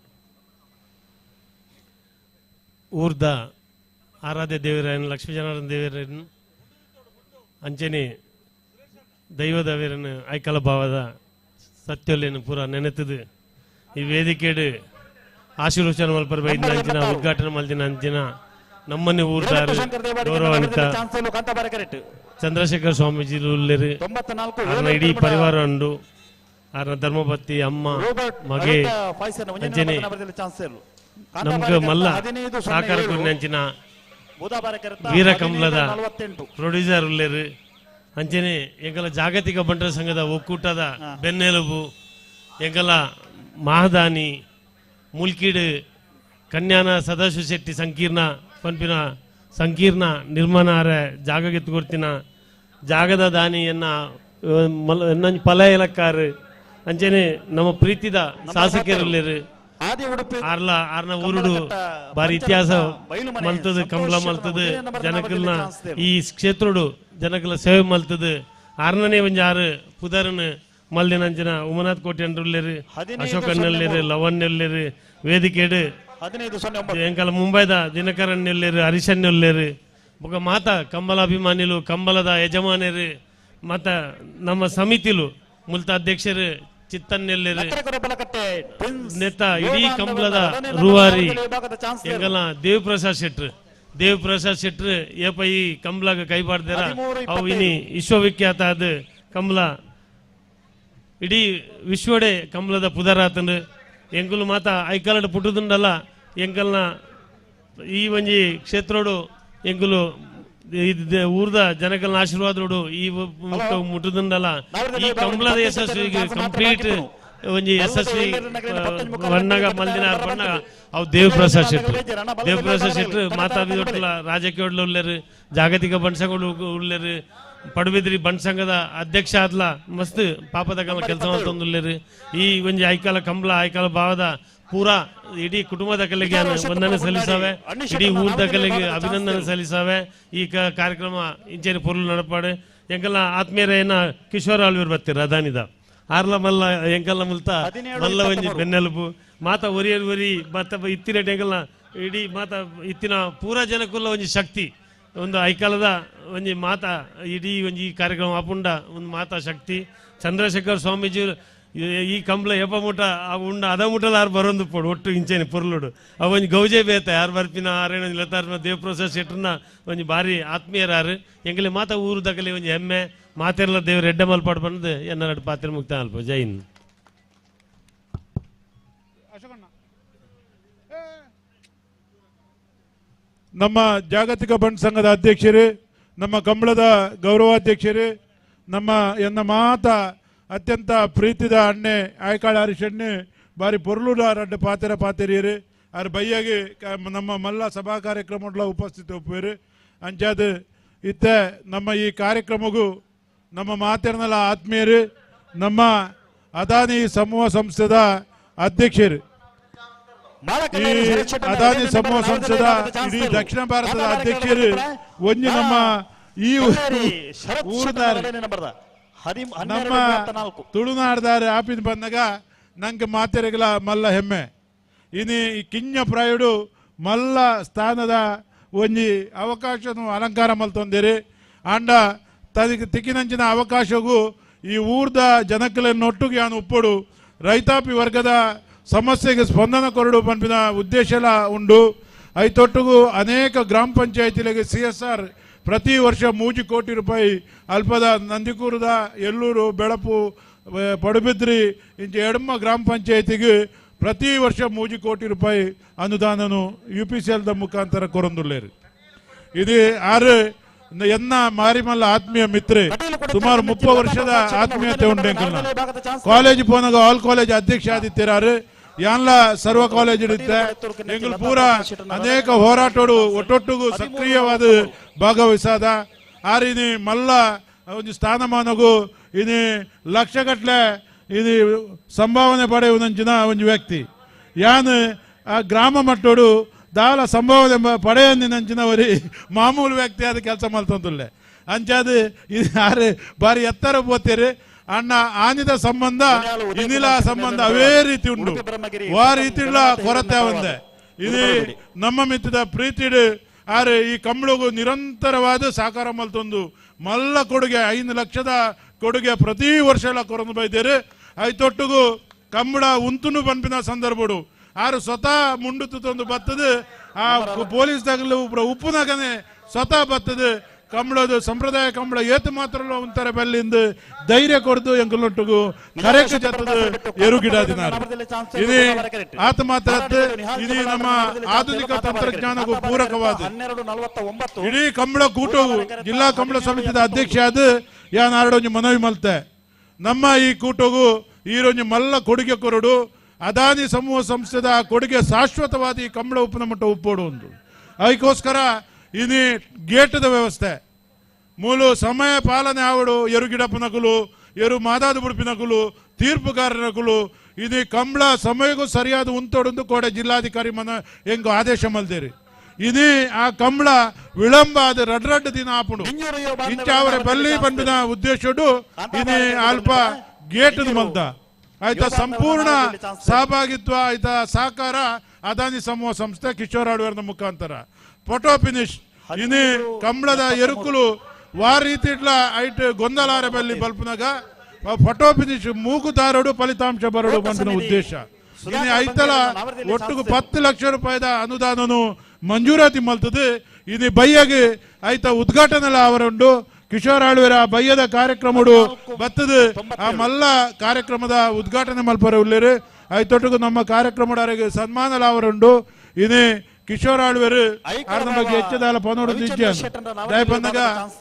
ಊರ್ದ ಆರಾಧ್ಯ ದೇವರಾಯನ ಲಕ್ಷ್ಮೀ ಜನಾರ್ದನ ದೇವರನ್ನು ಅಂಚನೆ ದೈವದ ವೀರನ ಐಕಲ ಭಾವದ ಸತ್ಯೊಲ್ಲೇನು ಪೂರ ನೆನೆತದು ಈ ವೇದಿಕೆಡು ಆಶೀರ್ವಚನ ಮಲ್ಪರ ಬೈದಿನ ಅಂಚಿನ ಉದ್ಘಾಟನೆ ಮಲ್ದಿನ ಅಂಚಿನ ನಮ್ಮನ್ನೇ ಊರ್ದಾರು ಗೌರವಾನ್ವಿತ ಚಂದ್ರಶೇಖರ್ ಸ್ವಾಮೀಜಿ ಉಲ್ಲೇರು ಆರ್ನ ಇಡೀ ಪರಿವಾರ ಉಂಡು ಆರ್ನ ಧರ್ಮಪತಿ ಅಮ್ಮ ಮಗೆ ಅಂಚನೆ ನಮ್ಗೆ ಮಲ್ಲ ಸಹಕಾರ ಅಂಚಿನ ವೀರ ಕಮಲದ ಪ್ರೊಡ್ಯೂಸರ್ ಉಲ್ಲೇರು ಅಂಚನೆ ಎಂಗಲ ಜಾಗತಿಕ ಬಂಟರ ಸಂಘದ ಒಕ್ಕೂಟದ ಬೆನ್ನೆಲುಬು ಎಂಗಲ ಮಹದಾನಿ ಮುಲ್ಕೀಡು ಕನ್ಯಾನ ಸದಾಶಿವ ಶೆಟ್ಟಿ ಸಂಕೀರ್ಣ ಪನ್ಪಿನ ಸಂಕೀರ್ಣ ನಿರ್ಮಾಣ ಆರೆ ಜಾಗಕ್ಕೆ ಕೊಡ್ತಿನ ಜಾಗದ ದಾನಿಯನ್ನ ಫಲ ಇಲಕ್ಕಾರು ಅಂಚನೆ ನಮ್ಮ ಪ್ರೀತಿದ ಶಾಸಕರುಲ್ಲೇರು ಆರ್ಲ ಆರ್ನ ಊರುಡು ಬಾರಿ ಇತಿಹಾಸ ಮಲ್ತದ ಕಮಲ ಮಲ್ತದ ಜನಕಲ್ನ ಈ ಕ್ಷೇತ್ರಡು ಜನಕಲ ಸೇವೆ ಮಲ್ತದ ಆರ್ನನೇ ಒಂಜಿ ಆರು ಪುದರನ್ ಮಲ್ದಿನಂಚಿನ ಉಮನಾಥ್ ಕೋಟೆ ಉಲ್ಲೇರು ಅಶೋಕ್ ಅಣ್ಣಲ್ಲೇರು ಲವಣ್ಯಲ್ಲೇರು ವೇದಿಕೆಡು ಎಂಕಲ ಮುಂಬೈದ ದಿನಕರಣ್ಣಲ್ಲೇರು ಹರೀಶಣ್ಣಲ್ಲೇರು ಬೊಕ ಮಾತ ಕಂಬಲಾಭಿಮಾನಿಲು ಕಂಬಲದ ಯಜಮಾನರು ಮಾತ ನಮ್ಮ ಸಮಿತಿಲು ಮುಲ್ತ ಅಧ್ಯಕ್ಷರು ಚಿತ್ತನ್ನೆಲ್ಲೇರು ನೇತ ಇಡೀ ಕಂಬಳದ ರೂವಾರಿ ಎಂಗಲ ದೇವಪ್ರಸಾದ್ ಶೆಟ್ರು ದೇವಪ್ರಸಾದ್ ಶೆಟ್ರು ಏಪ ಈ ಕಂಬಳಗ ಕೈ ಬಾರ್ದಾರ ಅವು ಇನಿ ವಿಶ್ವವಿಖ್ಯಾತ ಅದು ಕಂಬಳ ಇಡೀ ವಿಶ್ವಡೆ ಕಂಬಳದ ಪುದರಾತಂಡು ಎಂಕುಲು ಮಾತ ಐಕಲಡ್ ಪುಟ್ಟುದುಂಡಲ್ಲ ಎಂಕಲ್ನ ಈ ಒಂಜಿ ಕ್ಷೇತ್ರೋಡು ಎಂಕುಲು ಊರ್ದ ಜನಕಲ್ನ ಆಶೀರ್ವಾದೋಡು ಈ ಮುಟ್ಟುದುಂಡಲ್ಲ ಈ ಕಂಬಳದ ಯಶಸ್ವಿ ಕಂಪ್ಲೀಟ್ ಒಂಜಿ ಯಶಸ್ವಿ ಬಣ್ಣಗ ಮಲ್ದಿನ ಬಣ್ಣಗ ಅವು ದೇವಪ್ರಸಾದ್ ಶೆಟ್ರು ದೇವಪ್ರಸಾದ್ ಶೆಟ್ರು ಮಾತಾಡಿದೊಟ್ಟಲ ರಾಜಕೀಯ ಉಲ್ಲೇರು ಜಾಗತಿಕ ಬಂಡ್ಸಗಳು ಉಲ್ಲೇರು ಪಡುಬಿದ್ರಿ ಬಂಡ್ ಸಂಘದ ಅಧ್ಯಕ್ಷ ಆದ್ಲ ಮಸ್ತ್ ಪಾಪದ ಕೆಲಸ ಮಾಡ್ತೊಂದುಲ್ಲೇರು ಈ ಒಂಜಿ ಐಕಾಲ ಕಂಬಳ ಐಕಾಲ ಭಾವದ ಪೂರಾ ಇಡೀ ಕುಟುಂಬದ ಕಲೆಗೆ ವಂದನೆ ಸಲ್ಲಿಸಾವೆ ಇಡೀ ಊರ್ದ ಕಲೆಗೆ ಅಭಿನಂದನೆ ಸಲ್ಲಿಸಾವೆ. ಈ ಕಾರ್ಯಕ್ರಮ ಇಂಚೇರಿ ಪೊರ್ಲು ನಡಪಾಡು ಎಂಕಲ್ನ ಆತ್ಮೀಯರೇನ ಕಿಶೋರ್ ಆಳ್ವೀರ್ ಬರ್ತೀರ ಅದಾನಿದ ಆರ್ಲ ಮಲ್ಲ ಎಂಕಲ್ನ ಮುಲ್ತ ಮಲ್ಲ ಒಂಜಿ ಬೆನ್ನೆಲುಬು ಮಾತ ಒರಿಯರ್ ಒರಿ ಮಾತ ಇತ್ತಿನ ಎಂಕಲ್ನ ಇಡೀ ಮಾತ ಇತ್ತಿನ ಪೂರಾ ಜನಕ್ಕುಲ್ಲ ಒಂಜಿ ಶಕ್ತಿ ಒಂದು ಐಕಾಲದ ಒಂಜಿ ಮಾತಾ ಇಡೀ ಒಂಜಿ ಈ ಕಾರ್ಯಕ್ರಮ ಆಪುಂಡ ಒಂದು ಮಾತಾ ಶಕ್ತಿ ಚಂದ್ರಶೇಖರ್ ಸ್ವಾಮೀಜಿ ಈ ಕಂಬಳ ಏಪ ಮುಟ ಆ ಉಂಡ ಅದ ಮುಟಲ ಆರು ಬರೊಂದು ಪೋಡು ಒಟ್ಟು ಇಂಚೇನೆ ಪೊರ್ಲುಡು ಅವ ಒಂಜಿ ಗೌಜೆ ಬೇತ ಯಾರು ಬರ್ಪಿನ ಆರೇಣ ಲತಾರ್ನ ದೇವಪ್ರಸಾದ್ ಶೆಟ್ರನ್ನ ಒಂಜಿ ಭಾರಿ ಆತ್ಮೀಯರಾರು ಎಂಗಲೆ ಮಾತಾ ಊರು ದಗಲಿ ಒಂಜಿ ಹೆಮ್ಮೆ ಮಾತೆರ್ಲ ದೇವ್ರ ಎಡ್ಡೆ ಮಲ್ಪಾಡು ಬಂದು ಎನ್ನರಡು ಪಾತ್ರೆ ಮುಕ್ತ ಅಲ್ಪ ಜೈನ್. ನಮ್ಮ ಜಾಗತಿಕ ಬಂಡ್ ಸಂಘದ ಅಧ್ಯಕ್ಷರು ನಮ್ಮ ಕಂಬಳದ ಗೌರವಾಧ್ಯಕ್ಷರು ನಮ್ಮ ಎನ್ನ ಮಾತ ಅತ್ಯಂತ ಪ್ರೀತಿದ ಅಣ್ಣೆ ಆಯ್ಕಾಳ ಹರೀಶ್ ಅಣ್ಣೆ ಬಾರಿ ಪೊರ್ಲುಡ ರಡ್ಡು ಪಾತೆರ ಪಾತೆರಿಯರು ಆರ್ ಬಯ್ಯಾಗಿ ನಮ್ಮ ಮಲ್ಲ ಸಭಾ ಕಾರ್ಯಕ್ರಮ ಉಪಸ್ಥಿತ ಒಪ್ಪುವರು ಅಂಚಾದ ಇತ್ತ ನಮ್ಮ ಈ ಕಾರ್ಯಕ್ರಮಗೂ ನಮ್ಮ ಮಾತೆರ್ನಲ್ಲ ಆತ್ಮೀಯರು ನಮ್ಮ Adani ಸಮೂಹ ಸಂಸ್ಥೆದ ಅಧ್ಯಕ್ಷರು. ಈ ಅದಾನಿ ಸಮೂಹ ಸಂಸ್ಥೆದ ಇಡೀ ದಕ್ಷಿಣ ಭಾರತದ ಅಧ್ಯಕ್ಷರು ಒಂಜಿ ನಮ್ಮ ಈ ಊರುದಾರೆ ನಮ್ಮ ತುಳುನಾಡ್ದಾರೆ ಆಪಿನ ಬಂದಾಗ ನಂಗೆ ಮಾತೆರೆಗಳ ಮಲ್ಲ ಹೆಮ್ಮೆ. ಇನಿ ಈ ಕಿಂಜ ಪ್ರಾಯುಡು ಮಲ್ಲ ಸ್ಥಾನದ ಒಂಜಿ ಅವಕಾಶನು ಅಲಂಕಾರ ಮಲ್ತೊಂದಿರಿ. ಆಂಡ ತನಗೆ ತಿಕ್ಕಿನಂಚಿನ ಅವಕಾಶಗೂ ಈ ಊರ್ದ ಜನಕಲನ್ನೊಟ್ಟಿಗೆ ಯಾನು ಉಪ್ಪಡು ರೈತಾಪಿ ವರ್ಗದ ಸಮಸ್ಯೆಗೆ ಸ್ಪಂದನ ಕೊರಡು ಪನ್ಪಿನ ಉದ್ದೇಶಲ ಉಂಡು. ಐತೊಟ್ಟಿಗೂ ಅನೇಕ ಗ್ರಾಮ ಪಂಚಾಯತಿಗಳಿಗೆ CSR ಪ್ರತಿ ವರ್ಷ 3 ಕೋಟಿ ರೂಪಾಯಿ ಅಲ್ಪದ ನಂದಿಕೂರದ ಎಲ್ಲೂರು ಬೆಳಪು ಪಡುಬಿದ್ರಿ ಇಂಚ ಎಡಮ ಗ್ರಾಮ ಪಂಚಾಯತಿಗೆ ಪ್ರತಿ ವರ್ಷ 3 ಕೋಟಿ ರೂಪಾಯಿ ಅನುದಾನನು UPCL the ಮುಖಾಂತರ ಕೊರೊಂದುಲ್ಲೇರು. ಇದು ಆರು ಎನ್ನ ಮಾರಿಮಲ್ಲ ಆತ್ಮೀಯ ಮಿತ್ರೆ ಸುಮಾರು 30 ವರ್ಷದ ಆತ್ಮೀಯತೆ ಉಂಟು. ಕಾಲೇಜ್ ಪೋನಾಗ ಆಲ್ ಕಾಲೇಜ್ ಅಧ್ಯಕ್ಷ ಆದಿತ್ಯರಾರು ಯಾನ್ಲ ಸರ್ವ ಕಾಲೇಜ್ ಇಡುತ್ತೆ. ಎಂಗಳು ಪೂರ ಅನೇಕ ಹೋರಾಟೋಡು ಒಟ್ಟೊಟ್ಟಿಗೂ ಸಕ್ರಿಯವಾದ ಭಾಗವಹಿಸಾದ ಆರಿನಿ ಮಲ್ಲ ಒಂದು ಸ್ಥಾನಮಾನಗೂ ಇನಿ ಲಕ್ಷಗಟ್ಟಲೆ ಇದು ಸಂಭಾವನೆ ಪಡೆಯುವಂಚಿನ ಒಂದು ವ್ಯಕ್ತಿ. ಯಾನ್ ಆ ಗ್ರಾಮ ಮಟ್ಟೋಡು ದಾಲ ಸಂಭಾವನೆ ಪಡೆಯಂದಿನಂಚಿನವರಿ ಮಾಮೂಲು ವ್ಯಕ್ತಿ ಆದ ಕೆಲಸ ಮಲ್ತೊಂದುಲ್ಲೆ. ಅಂಚಾದ ಇದು ಯಾರು ಬಾರಿ ಎತ್ತರ ಪೋತೀರಿ ಅಣ್ಣ ಆನಿದ ಸಂಬಂಧ ಇನಿಲ ಸಂಬಂಧ ಅವೇ ರೀತಿ ಉಂಟು. ವಾ ರೀತಿ ಇಲ್ಲ ಕೊರತೆ ಒಂದೆ. ಇದು ನಮ್ಮ ಮಿತ್ತದ ಪ್ರೀತಿಡು ಆರೆ ಈ ಕಂಬಳಗೂ ನಿರಂತರವಾದ ಸಹಕಾರ ಮಲ್ತೊಂದು ಮಲ್ಲ ಕೊಡುಗೆ 5 ಲಕ್ಷದ ಕೊಡುಗೆ ಪ್ರತಿ ವರ್ಷ ಎಲ್ಲ ಕೊರೊಂದು ಬೈದೇರು. ಐತೊಟ್ಟಿಗೂ ಕಂಬಳ ಉಂತುನು ಪನ್ಪಿನ ಸಂದರ್ಭಡು ಆರು ಸ್ವತಃ ಮುಂಡುತ್ತು ತಂದು ಬತ್ತದು. ಆ ಪೊಲೀಸ್ ತಗಲು ಉಪ್ಪುನಗನೆ ಸ್ವತಃ ಬತ್ತದು. ಕಂಬಳದು ಸಂಪ್ರದಾಯ ಕಂಬಳ ಏತು ಮಾತ್ರ ಒಂಥರ ಬಲ್ಲಿಂದ ಧೈರ್ಯ ಕೊಡ್ದು ಎಂಕಲೊಟ್ಟಿಗೂ ಕರೆಕ್ಟ್ ಜತ್ತದ ಎರುಗಿಡ ದಿನ ಇದು ಆತ ಮಾತ್ರ ಇದು ನಮ್ಮ ಆಧುನಿಕ ತಂತ್ರಜ್ಞಾನಕ್ಕೂ ಪೂರಕವಾದ ಇಡೀ ಕಂಬಳ ಕೂಟವು ಜಿಲ್ಲಾ ಕಂಬಳ ಸಮಿತಿದ ಅಧ್ಯಕ್ಷ ಆದ ಯಾನ್ ಮನವಿ ಮಲ್ತೆ ನಮ್ಮ ಈ ಕೂಟಗೂ ಈರೊಂಜಿ ಮಲ್ಲ ಕೊಡುಗೆ ಕೊರಡು ಅದಾನಿ ಸಮೂಹ ಸಂಸ್ಥೆದ ಕೊಡುಗೆ ಶಾಶ್ವತವಾದ ಈ ಕಂಬಳ ಉಪ್ಪಿನ ಮಟ್ಟ ಉಪ್ಪೋಡು ಒಂದು. ಅದಕ್ಕೋಸ್ಕರ ಇನಿ ಗೇಟದ ವ್ಯವಸ್ಥೆ ಮೂಲು ಸಮಯ ಪಾಲನೆ ಆವಡು ಎರು ಗಿಡಪ್ಪನಕುಲು ಎರು ಮಾದಾದ ಬುಡುಪಿನಕುಲು ತೀರ್ಪುಗಾರನಕುಲು ಇದು ಕಂಬಳ ಸಮಯಕ್ಕೂ ಸರಿಯಾದ ಉಂತೋಡೊಂದು ಕೋಡೆ ಜಿಲ್ಲಾಧಿಕಾರಿ ಮನ ಹೆಂಗು ಆದೇಶ ಮಲ್ದೇರಿ. ಇದು ಆ ಕಂಬಳ ವಿಳಂಬ ಆದ ರಡ್ ರಡ್ ದಿನ ಆಪುಂಡು ಇಂಚ ಅವರ ಬಲ್ಲಿ ಬಂದಿನ ಉದ್ದೇಶಡು ಇನಿ ಅಲ್ಪ ಗೇಟದ ಮಲ್ತ ಆಯ್ತಾ ಸಂಪೂರ್ಣ ಸಹಭಾಗಿತ್ವ ಆಯ್ತಾ ಸಹಕಾರ ಅದಾನಿ ಸಮೂಹ ಸಂಸ್ಥೆ ಕಿಶೋರ್ ಆಳ್ವೇರ್ನ ಮುಖಾಂತರ ಫೋಟೋ ಫಿನಿಶ್ ಇನಿ ಕಂಬಳದ ಎರುಕುಲು ವಾ ರೀತಿ ಇಟ್ಲ ಐಟ್ ಗೊಂದಲಾರ ಬಲ್ಲಿ ಬಲ್ಪನಾಗ ಫೋಟೋ ಫಿನಿಶ್ ಮೂಗುದಾರಡು ಫಲಿತಾಂಶ ಬರಡು ಬಂದಿನ ಉದ್ದೇಶ. ಇನಿ ಐತಲ ಒಟ್ಟಿಗೆ 10 ಲಕ್ಷ ರೂಪಾಯಿದ ಅನುದಾನನು ಮಂಜೂರಾತಿ ಮಲ್ತದೆ. ಇನಿ ಬಯ್ಯಗೆ ಐತ ಉದ್ಘಾಟನೆಲ ಅವರುಂಡು ಕಿಶೋರ್ ಆಳ್ವೇರ ಬಯ್ಯದ ಕಾರ್ಯಕ್ರಮಡು ಬತ್ತದು. ಆ ಮಲ್ಲ ಕಾರ್ಯಕ್ರಮದ ಉದ್ಘಾಟನೆ ಮಲ್ಪರ ಉಳ್ಳೇರು ಐತೊಟ್ಟಿಗೂ ನಮ್ಮ ಕಾರ್ಯಕ್ರಮದವರಿಗೆ ಸನ್ಮಾನಲ ಅವರುಂಡು. ಇನಿ ಕಿಶೋರ್ ಆಳ್ವೇರು ಆರ್ನ ಬಗ್ಗೆ ಹೆಚ್ಚದಾಲ ಪನೋಡು ದಯಪಂದಾಗ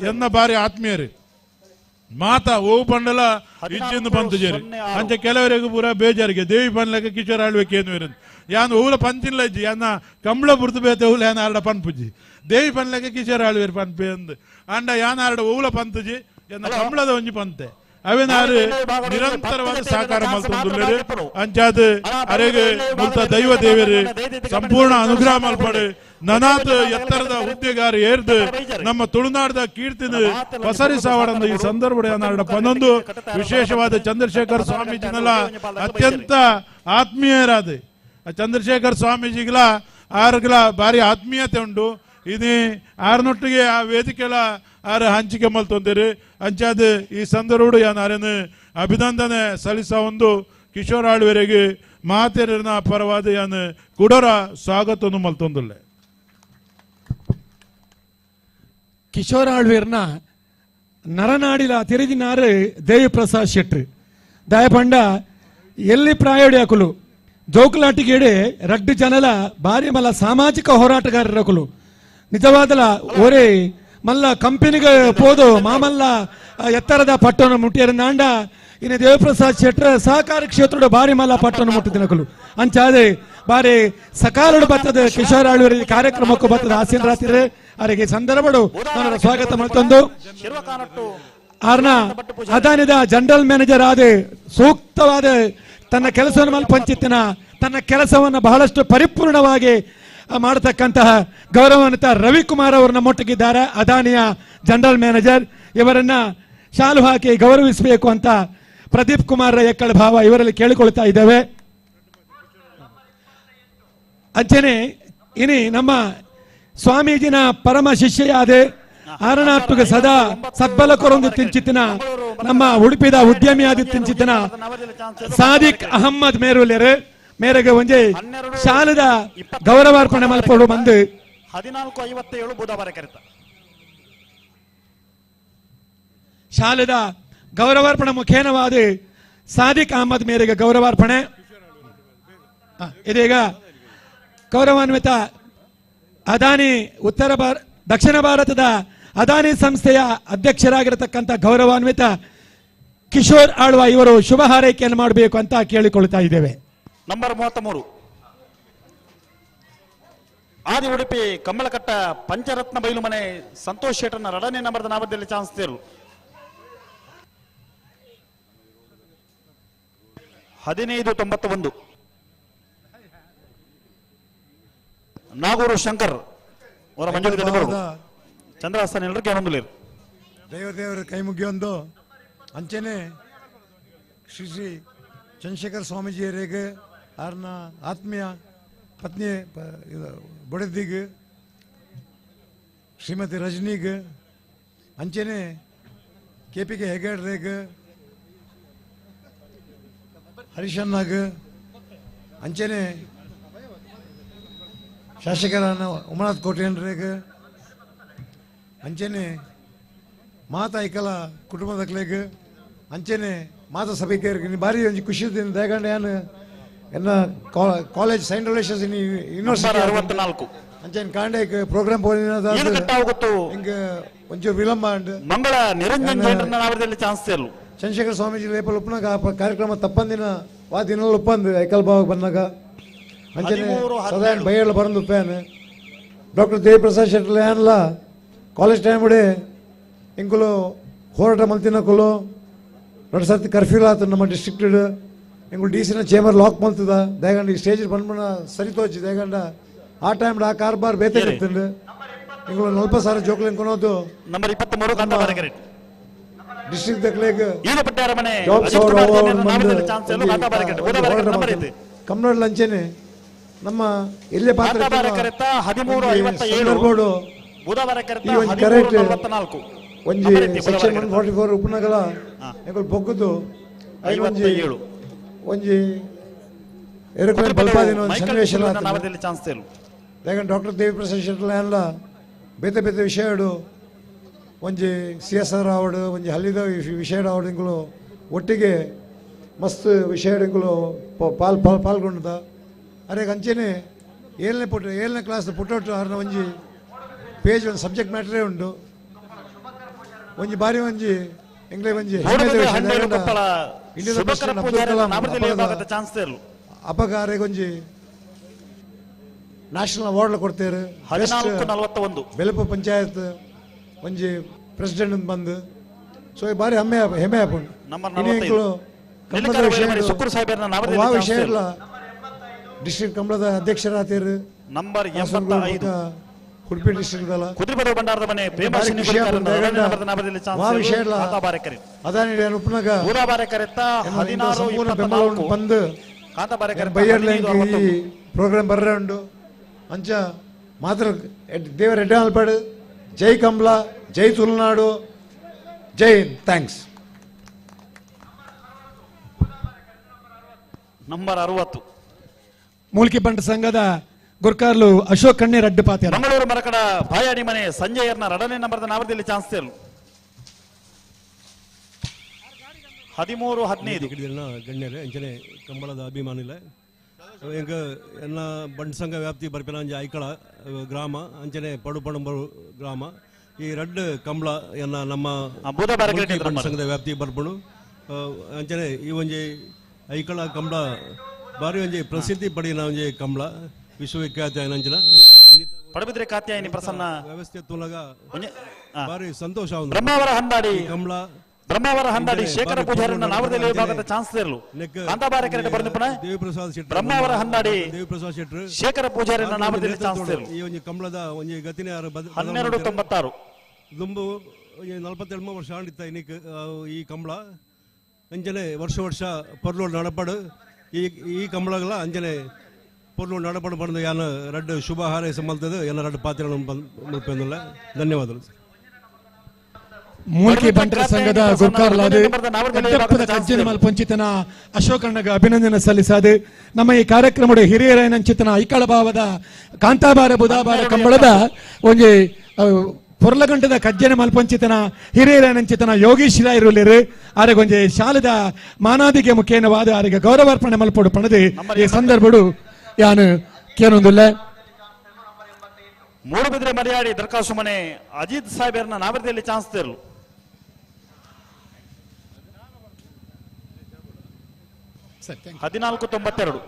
ಎನ್ನ ಬಾರಿ ಆತ್ಮೀಯರು ಮಾತಾ ಓವು ಪಂಡಲ ಇಜ್ಜಿಂದು ಪಂತು ಜೇರಿ ಅಂಚೆ ಕೆಲವರಿಗೂ ಪೂರ ಬೇಜಾರಿಗೆ ದೇವಿ ಪನ್ಲಕ ಕಿಶೋರ್ ಆಳ್ವೇಕೆ ಏನು ಇರೋದು ಯಾನ್ ಓವುಲ ಪಂಚಿಲ್ಲ ಇಜ್ಜಿ ಯಾನ ಕಂಬಳ ಬುರ್ದು ಬೇತೆ ಓವುಲ ಯಾನ ಆರ್ಡ ಪನ್ಪುಜಿ ದೇವಿ ಪನ್ಲಕ ಕಿಶೋರ್ ಆಳ್ವೇರು ಪನ್ಪೆ ಅಂದು ಅಂಡ ಯಾನ ಆರ್ಡ ಓವುಲ ಪಂತುಜಿ ಎನ್ನ ಕಂಬಳದ ಒಂಜಿ ಪಂತೆ ಅವೇನಾರು ನಿರಂತರವಾದ ಸಹಕಾರ ಮಲ್ತೊಂದುಲ್ಲೆರ್. ಅಂಚಾದ್ ಅರೆಗೆ ಮುಲ್ತ ದೈವ ದೇವರು ಸಂಪೂರ್ಣ ಅನುಗ್ರಹ ಮಲ್ಪಡು ನನಾತ್ ಎತ್ತರದ ಹುದ್ದೆಗಾರ ಏರ್ದು ನಮ್ಮ ತುಳುನಾಡದ ಕೀರ್ತಿನ ಪಸರಿಸಾವಡಂದ ಈ ಸಂದರ್ಭ ಪನ್ನೊಂದು ವಿಶೇಷವಾದ ಚಂದ್ರಶೇಖರ್ ಸ್ವಾಮೀಜಿನೆಲ್ಲ ಅತ್ಯಂತ ಆತ್ಮೀಯರಾದ ಚಂದ್ರಶೇಖರ್ ಸ್ವಾಮೀಜಿಗಳ ಆರ್ಗಳ ಭಾರಿ ಆತ್ಮೀಯತೆ ಉಂಟು. ಇನಿ ಆರ್ನೊಟ್ಟಿಗೆ ಆ ವೇದಿಕೆಲ ಆರು ಹಂಚಿಕೆ ಮಲ್ತೊಂದಿರಿ. ಅಂಚಾದ ಈ ಸಂದರ್ಭ ಯಾನ್ ಆರೆನ್ ಅಭಿನಂದನೆ ಸಲ್ಲಿಸ ಒಂದು ಕಿಶೋರ್ ಆಳ್ವೆರೆಗೆ ಮಾತೆರನ ಪರವಾದ ಯಾನ್ ಕುಡರ ಸ್ವಾಗತವನ್ನು ಮಲ್ತೊಂದುಲ್ಲೆ. ಕಿಶೋರ್ ಆಳ್ವೇರ್ನ ನರನಾಡಿಲ ತಿರುಗಿನಾರು ದೇವಿಪ್ರಸಾದ್ ಶೆಟ್ರು ದಯಪಂಡ ಎಲ್ಲಿ ಪ್ರಾಯೋಡಿ ಅಕುಲು ಜೋಕುಲಾಟಿಗೇಡೆ ರಡ್ಡು ಜನಲ ಭಾರಿ ಮಲ್ಲ ಸಾಮಾಜಿಕ ಹೋರಾಟಗಾರರಕುಲು ನಿಜವಾದಲ ಒರೇ ಮಲ್ಲ ಕಂಪನಿಗೆ ಪೋದು ಮಾಮಲ್ಲ ಎತ್ತರದ ಪಟ್ಟವನ್ನು ಮುಟ್ಟಿಯರಂದಾಂಡ ಇನ್ನು ದೇವಪ್ರಸಾದ್ ಶೆಟ್ರ ಸಹಕಾರ ಕ್ಷೇತ್ರದ ಭಾರಿ ಮಲ್ಲ ಪಟ್ಟವನ್ನು ಮುಟ್ಟಿದಿನಕುಲು ಅಂಚಾದೆ ಬಾರಿ ಸಕಾಲಡು ಬತ್ತದ ಕಿಶೋರ್ ಆಳ್ವೇರಿ ಕಾರ್ಯಕ್ರಮಕ್ಕೂ ಬತ್ತದ ಆಸೀನ ರಾತ್ರಿ ಅವರಿಗೆ ಸಂದರ್ಭಡು ಸ್ವಾಗತ ಮಲ್ತೊಂದು. ಆರ್ನ ಅದಾನಿದ ಜನರಲ್ ಮ್ಯಾನೇಜರ್ ಆದ ಸೂಕ್ತವಾದ ತನ್ನ ಕೆಲಸವನ್ನು ಮಲ್ಪಂಚಿತ್ತಿನ ತನ್ನ ಕೆಲಸವನ್ನು ಬಹಳಷ್ಟು ಪರಿಪೂರ್ಣವಾಗಿ ಮಾಡತಕ್ಕಂತಹ ಗೌರವಾನ್ವಿತ ರವಿಕುಮಾರ್ ಅವರು ನಮ್ಮೊಟ್ಟಿಗಿದ್ದಾರೆ. ಅದಾನಿಯ ಜನರಲ್ ಮ್ಯಾನೇಜರ್ ಇವರನ್ನ ಶಾಲು ಹಾಕಿ ಗೌರವಿಸಬೇಕು ಅಂತ ಪ್ರದೀಪ್ ಕುಮಾರ್ ಎಕ್ಕಳ ಭಾವ ಇವರಲ್ಲಿ ಕೇಳಿಕೊಳ್ತಾ ಇದ್ದೇವೆ. ಅಂಚನೆ ಇನಿ ನಮ್ಮ ಸ್ವಾಮೀಜಿನ ಪರಮ ಶಿಷ್ಯೆಯಾದ ಆರಣಾತ್ಮಕ ಸದಾ ಸದ್ಬಲಕರೊಂದು ತಿಂಚಿತಿನ ನಮ್ಮ ಉಡುಪಿದ ಉದ್ಯಮಿಯಾದ ತಿಂಚಿತಿನ ಸಾದಿಕ್ ಅಹಮ್ಮದ್ ಮೇರುಲೇರು ಮೇರೆಗೆ ಒಂಜೆ ಶಾಲದ ಗೌರವಾರ್ಪಣೆ ಮಲ್ಪೋಡು ಬಂದು 14:57 ಬುಧವಾರ ಕರೆತ ಶಾಲದ ಗೌರವಾರ್ಪಣೆ ಮುಖೇನವಾದ ಸಾದಿಕ್ ಅಹಮ್ಮದ್ ಮೇರೆಗೆ ಗೌರವಾರ್ಪಣೆ. ಇದೀಗ ಗೌರವಾನ್ವಿತ ಅದಾನಿ ಉತ್ತರ ದಕ್ಷಿಣ ಭಾರತದ ಅದಾನಿ ಸಂಸ್ಥೆಯ ಅಧ್ಯಕ್ಷರಾಗಿರತಕ್ಕಂಥ ಗೌರವಾನ್ವಿತ ಕಿಶೋರ್ ಆಳ್ವ ಇವರು ಶುಭ ಹಾರೈಕೆಯನ್ನು ಮಾಡಬೇಕು ಅಂತ ಕೇಳಿಕೊಳ್ತಾ ಇದ್ದೇವೆ. ನಂಬರ್ 33 ಆದಿ ಉಡುಪಿ ಕಮ್ಮಲಕಟ್ಟ ಪಂಚರತ್ನ ಬೈಲುಮನೆ ಸಂತೋಷ್ ಶೇಟರ್ನ ಎರಡನೇ ನಂಬರ್ದ ನಾಮದಲ್ಲಿ ಚಾನ್ಸ್ ತೇರು 15:91. ನಾಗೂರು ಶಂಕರ್ ಅವರ ಮಂಜೂರು ಚಂದ್ರಹಾಸನ್ ಎಲ್ಲರೂ ಕೇಳೊಂದುಲೇರು ದೇವ ದೇವರ ಕೈ ಮುಗಿಯೊಂದು ಅಂಚನೆ ಶ್ರೀ ಶ್ರೀ ಚಂದ್ರಶೇಖರ್ ಸ್ವಾಮೀಜಿಯರಿಗೆ ಆರ್ನ ಆತ್ಮೀಯ ಪತ್ನಿ ಬಡದಿಗೆ ಶ್ರೀಮತಿ ರಜನಿಗೆ ಅಂಚನೆ ಕೆ ಪಿ ಕೆ ಹೆಗಡ್ರೇಗೆ ಹರೀಶನ್ನಾಗ ಅಂಚನೆ ಶಾಸಕರಾನ ಉಮನಾಥ್ ಕೋಟೆಯನ್ರೇಗೆ ಅಂಚನೆ ಮಾತಾ ಐಕಲ ಕುಟುಂಬದಕ್ಲೆಗ್ ಅಂಚನೆ ಮಾತಾ ಸಭೆಗೆ ಭಾರಿ ಒಂಜಿ ಖುಷಿ ದಯಗಂಡ ಯಾನ್ ಎನ್ನ ಕಾಲೇಜ್ ಸೈಂಟ್ ರಿಲೇಷನ್ಸ್ ಯೂನಿವರ್ಸಿಟಿ 64 ಅಂಚನೆ ಕಾಂಡೆ ಪ್ರೋಗ್ರಾಮ್ ಹಿಂಗ ಒಂಚೂರು ವಿಳಂಬ ಅಂಡ್ ಮಂಗಳ ನಿರಂಜನ್ ಜೈನರ ಚಾನ್ಸ್ ಚಂದ್ರಶೇಖರ ಸ್ವಾಮೀಜಿ ಲೇಪಲ್ ಉಪ್ಪನಾಗ ಕಾರ್ಯಕ್ರಮ ತಪ್ಪಂದಿನ ವಾ ದಿನ ಉಪ್ಪಂದು ಐಕಲ್ ಬಾವಾಗ ಬಂದಾಗ ಅಂಚನೆ ಸದಾ ಬೈಯಲ್ಲ ಬರಂದು ಉಪ್ಪಾನ್ ಡಾಕ್ಟರ್ ದೇವಿಪ್ರಸಾದ್ ಶೆಟ್ಟರ್ ಏನ್ಲ ಕಾಲೇಜ್ ಟೈಮ್ ಇಡೇ ಇಂಕುಲು ಹೋರಾಟ ಮಲ್ತಿನಕುಲು ಎರಡು ಸರ್ತಿ ಕರ್ಫ್ಯೂ ಆತು ನಮ್ಮ ಡಿಸ್ಟ್ರಿಕ್ಟ್ ಇಂಕುಲು ಡಿ ಸಿನ ಚೇಂಬರ್ ಲಾಕ್ ಮಲ್ತದ ದಯಗಂಡ ಈ ಸ್ಟೇಜ್ ಬಂದ್ಬಣ್ಣ ಸರಿ ತೋಚಿ ದಯಗಂಡ ಆ ಟೈಮ್ ಆ ಕಾರ್ಬಾರ್ ಬೇತೆ ಇರ್ತಿಂಡು ಇಂಕುಲು 40,000 ಜೋಕ್ಲು ಇಂಕೊನೋದು ನಂಬರ್ 23 ಡಿಸ್ಟ್ರಿಕ್ಟ್ ದಕ್ಲೇಗ್ ಕನ್ನಡ ಲಂಚನೆ ನಮ್ಮ ಎಲ್ಲೇ ಪಾತ್ರ ಕರೆಕ್ಟ್ ಒಂಜಿ ಸೆಕ್ಷನ್ 144 ಉಪನಗಲ ಎಂಕುಲು ಬೊಗ್ಗುದು 57 ಒಂಜಿ ಏರೋಪ್ಲೇನ್ ಬಲ್ಪಾದಿನ ಒಂದು ಸನ್ನಿವೇಶ ಯಾಕಂದ್ರೆ ಡಾಕ್ಟರ್ ದೇವಿಪ್ರಸಾದ್ ಶೆಟ್ಟರ್ ಎಲ್ಲ ಬೇತೆ ಬೇತೆ ವಿಷಯಡು ಒಂಜಿ ಸಿ ಎಸ್ ಆರ್ ಆವಡು ಒಂಜಿ ಹಲ್ಲಿದ ವಿಷಯ ಆವಡು ಇಂಕುಲು ಒಟ್ಟಿಗೆ ಮಸ್ತ್ ವಿಷಯ ಇಂಕುಲು ಪಾಲ್ ಪಾಲ್ಗೊಂಡದ. ಅರೆ ಅಂಚೆನೆ ಏಳನೇ ಕ್ಲಾಸ್ ಪುಟ್ಟೊಟ್ಟು ಆರ್ನ ಒಂಜಿ ಪೇಜ್ ಒಂದು ಸಬ್ಜೆಕ್ಟ್ ಮ್ಯಾಟ್ರೇ ಉಂಟು ಒಂಜಿ ಬಾರಿ ಒಂಜಿ ಎಂಗ್ಲೇ ಒಂಜಿ ಅಪಗಾರೆ ಒಂಜಿ ನ್ಯಾಷನಲ್ ಅವಾರ್ಡ್ ಕೊಡ್ತೇವೆ ಬೆಲಪ ಪಂಚಾಯತ್ ಒಂಜಿ ಪ್ರೆಸಿಡೆಂಟ್ ಬಂದು ಸೊ ಈ ಬಾರಿ ಹೆಮ್ಮೆ ಹೆಮ್ಮೆ ಆಪುಂಡು ವಿಷಯ ಇಲ್ಲ ಡಿಸ್ಟ್ರಿಕ್ಟ್ ಕಂಬಳದ ಅಧ್ಯಕ್ಷರಾತೀರು ನಂಬರ್ 85 ಉಡುಪಿ ಡಿಸ್ಟ್ರಿಕ್ಟ್ ದಲ್ಲ ಕುದ್ರಿಪದ ಭಂಡಾರದ ಮನೆ ಪ್ರೇಮ ಅದಾನಿ ಉಪನಾಗ ಸಂಪೂರ್ಣ ಬೆಂಬಲವನ್ನು ಬಂದು ಬೈಯರ್ಲೈನ್ ಈ ಪ್ರೋಗ್ರಾಮ್ ಬರ್ರೆ ಉಂಡು ಅಂಚ ಮಾತ್ರ ದೇವರ ಎಡ್ಡೆ ಅಲ್ಪಾಡು. ಜೈ ಕಂಬ್ಲ, ಜೈ ತುಳುನಾಡು, ಜೈ ಹಿಂದ್. Thanks. Number 60 Mulki ಬಂಟ ಸಂಘದ ಗುರ್ಕಾರ್ಲು ಅಶೋಕ್ ಕಣ್ಣೀರ್ ಅಡ್ಡಪಾತಿ. ಮಂಗಳೂರು ಮರಕಡ ಬಾಯಾಡಿ ಮನೆ ಸಂಜಯರ್ನ ಎರಡನೇ ನಂಬರ್ದ ನಾವದಲ್ಲಿ ಚಾನ್ಸ್ ತೇರು 13-15. ಗಣ್ಯರೇ ಅಂಚನೆ ಕಂಬಳದ ಅಭಿಮಾನಿಲೆ ಎಂಕ ಎನ್ನ ಬಂಟ ಸಂಘ ವ್ಯಾಪ್ತಿ ಬರ್ಪಿನ ಅಂಜೆ ಐಕಳ ಗ್ರಾಮ ಅಂಚನೆ ಪಡುಪಣಂಬರು ಗ್ರಾಮ ಈ ರಡ್ಡ್ ಕಂಬಳ ಎನ್ನ ನಮ್ಮ ಬಂಟ ಸಂಘದ ವ್ಯಾಪ್ತಿ ಬರ್ಪಣು ಅಂಚನೆ ಈ ಒಂಜಿ ಐಕಳ ಕಂಬಳ ಬಾರಿ ಒಂಜಿ ಪ್ರಸಿದ್ಧಿ ಪಡಿನ ಒಂಜಿ ಕಂಬಳ ವಿಶ್ವವಿಖ್ಯಾತ ಅಂಚಿನ ಪಡಬಿದ್ರೆ ಕಾತ್ಯಾಯಿನಿ ಪ್ರಸನ್ನ ವ್ಯವಸ್ಥೆ ತುಲಗ ಬಾರಿ ಸಂತೋಷ ಬ್ರಹ್ಮಾವರ ಹಂದಾಡಿ ಕಂಬಳ ಬ್ರಹ್ಮಾವರ ಹಂದಾಡಿ ಶೇಖರ ಪೂಜಾರಿನ ನಾವರದಲ್ಲಿ ವಿಭಾಗದ ಚಾನ್ಸ್ ತೇರ್ಲು. ಕಾಂತಾಬಾರೆ ಕೆರೆಟ್ ಬರ್ನಿಪ್ಪನ ದೇವಿಪ್ರಸಾದ್ ಶೆಟ್ರು ಬ್ರಹ್ಮಾವರ ಹಂದಾಡಿ ದೇವಿಪ್ರಸಾದ್ ಶೆಟ್ರು ಶೇಖರ ಪೂಜಾರಿನ ನಾವರದಲ್ಲಿ ಚಾನ್ಸ್ ತೇರ್ಲು. ಈ ಒಂಜಿ ಕಂಬಳದ ಒಂಜಿ ಗತಿನೇ 12.96. ದುಂಬು 47 ವರ್ಷ ಆಂಡಿತ್ತ ಇನ್ನಿಕ್ ಈ ಕಂಬಳ ಅಂಜನೆ ವರ್ಷ ವರ್ಷ ಪೊರ್ಲೋಡು ನಡಪಡು ಈ ಈ ಕಂಬಳಗಳ ಅಂಜನೆ ಪೊರ್ಲೋಡು ನಡಪಡು ಬಂದು ಯಾನ ರಡ್ಡು ಶುಭ ಹಾರೈಸ ಮಲ್ತದು ಎಲ್ಲ ರಡ್ಡು ಪಾತ್ರ ಮಲ್ಪೆಂದುಲ್ಲ. ಧನ್ಯವಾದಗಳು. ಮೂಲ್ಕಿ ಬಂಟರ ಸಂಘದ ಗುರ್ಕಾರ್ಲಾದ ಕಜ್ಜನ ಮಲ್ಪಂಚಿತನ ಅಶೋಕಣ್ಣಗ ಅಭಿನಂದನೆ ಸಲ್ಲಿಸಾದ ನಮ್ಮ ಈ ಕಾರ್ಯಕ್ರಮದ ಹಿರಿಯರೇನಂಚಿತನ ಐಕಳ ಭಾವದ ಕಾಂತಾಬಾರ ಬುಧಾಬಾರ ಕಂಬಳದ ಒಂಜಿ ಪೊರ್ಲಗಂಟದ ಕಜ್ಜನ ಮಲ್ಪಂಚಿತನ ಹಿರಿಯರೇನಂಚಿತನ ಯೋಗೀಶ್ ರಾಯರುಲೇರು ಆರೆಗೊಂಜಿ ಶಾಲದ ಮಾನಾದಿಗೆ ಮುಖೇನವಾದ ಆರಿಗೆ ಗೌರವಾರ್ಪಣೆ ಮಲ್ಪೊಡು ಪಣದು ಈ ಸಂದರ್ಭಡು ಯಾನು ಕೇನೊಂದುಲ್ಲ. ಮೂಡುಬಿದ್ರೆ ಮರ್ಯಾಡಿ ದರ್ಖಾಸು ಮನೆ ಅಜಿತ್ ಸಾಹೇಬರ್ನ ನಾವರದಲ್ಲಿ ಚಾನ್ಸ್ ತೇರ್ಲು. 14.92.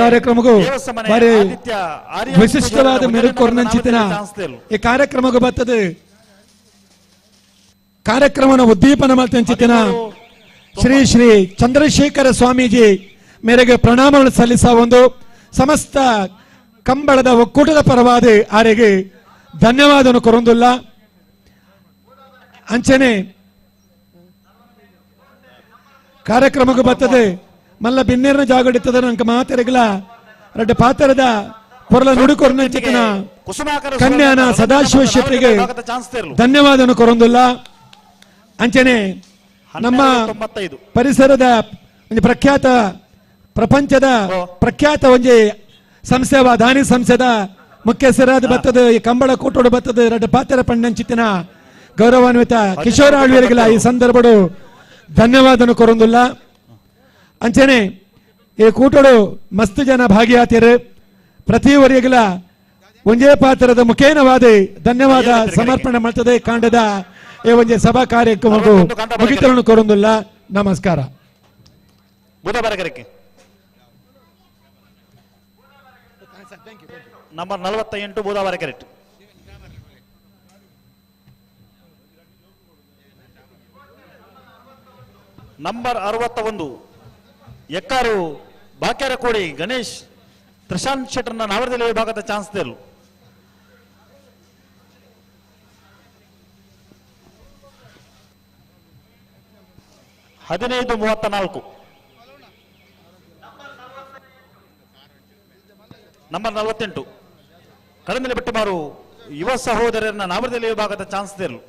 ಕಾರ್ಯಕ್ರಮಕ್ಕೂ ಭಾರಿ ವಿಶಿಷ್ಟವಾದ ಮೆರುಕೊರ್ನಂಚಿತನ ಈ ಕಾರ್ಯಕ್ರಮಕ್ಕೂ ಬರ್ತದೆ. ಕಾರ್ಯಕ್ರಮನ ಉದ್ದೀಪನ ಮಲ್ತಂಚಿತನ ಶ್ರೀ ಶ್ರೀ ಚಂದ್ರಶೇಖರ ಸ್ವಾಮೀಜಿ ಮೇರೆಗೆ ಪ್ರಣಾಮವನ್ನು ಸಲ್ಲಿಸ ಒಂದು ಸಮಸ್ತ ಕಂಬಳದ ಒಕ್ಕೂಟದ ಪರವಾದ ಆರೆಗೆ ಧನ್ಯವಾದವನ್ನು ಕೊರೊಂದುಲ್ಲ. ಅಂಚನೆ ಕಾರ್ಯಕ್ರಮಕ್ಕೆ ಬರ್ತದೆ ಮಲ್ಲ ಬಿನ್ನೇರ್ನ ಜಾಗಡಿತದ ನಂಕ ಮಾತೆರೆಗಲ ರಡ್ಡ ಪಾತ್ರದ ಪೊರಲ ನುಡಿಕೊರ್ನ ಚಿಕ್ಕನ ಕನ್ಯಾನ ಸದಾಶಿವ ಶೆಟ್ಟಿಗೆ ಧನ್ಯವಾದವನ್ನು ಕೊರೊಂದುಲ್ಲ. ಅಂಚನೆ ನಮ್ಮ ಪರಿಸರದ ಒಂದು ಪ್ರಖ್ಯಾತ ಪ್ರಪಂಚದ ಪ್ರಖ್ಯಾತ ಒಂಜಿ ಸಂಸ್ಥೆ ದಾನಿ ಸಂಸ್ಥೆದ ಮುಖ್ಯಸ್ಥರಾದ ಬತ್ತದ ಈ ಕಂಬಳ ಕೂಟೋಡು ಬತ್ತದ ರಡ್ಡ ಪಾತ್ರ ಪಣ್ಣಂಚಿತನ ಗೌರವಾನ್ವಿತ ಕಿಶೋರ ಆಳ್ವಿಯರಿಗೆಲ್ಲ ಈ ಸಂದರ್ಭಡು ಧನ್ಯವಾದನು ಕೊರೊಂದುಲ್ಲ. ಅಂಚನೆ ಈ ಕೂಟೋಡು ಮಸ್ತ್ ಜನ ಭಾಗಿಯಾತಿರು ಪ್ರತಿಯವರಿಗೆಲ್ಲ ಒಂಜೇ ಪಾತ್ರದ ಮುಖೇನವಾದ ಧನ್ಯವಾದ ಸಮರ್ಪಣೆ ಮಾಡ್ತದೆ. ಕಾಂಡದ ಈ ಒಂಜೆ ಸಭಾ ಕಾರ್ಯಕ್ರಮಕ್ಕೂ ಮುಗಿತರನ್ನು ಕೊರೊಂದುಲ್ಲ. ನಮಸ್ಕಾರ. Number 48 Boodabare correct. Number 61 Ekkaru Bakyarakodi Ganesh Prashanth ಶೆಟ್ಟರ್ನ ನಾವರದಲ್ಲಿ ವಿಭಾಗದ ಚಾನ್ಸ್ ತೇರ್ಲು. 15.34. ನಂಬರ್ 48 ಕಡಂದಲೆ ಬೆಟ್ಟಮಾರು ಯುವ ಸಹೋದರರನ್ನ ನಾವರದಲ್ಲಿ ವಿಭಾಗದ ಚಾನ್ಸ್ ತೇರ್ಲು.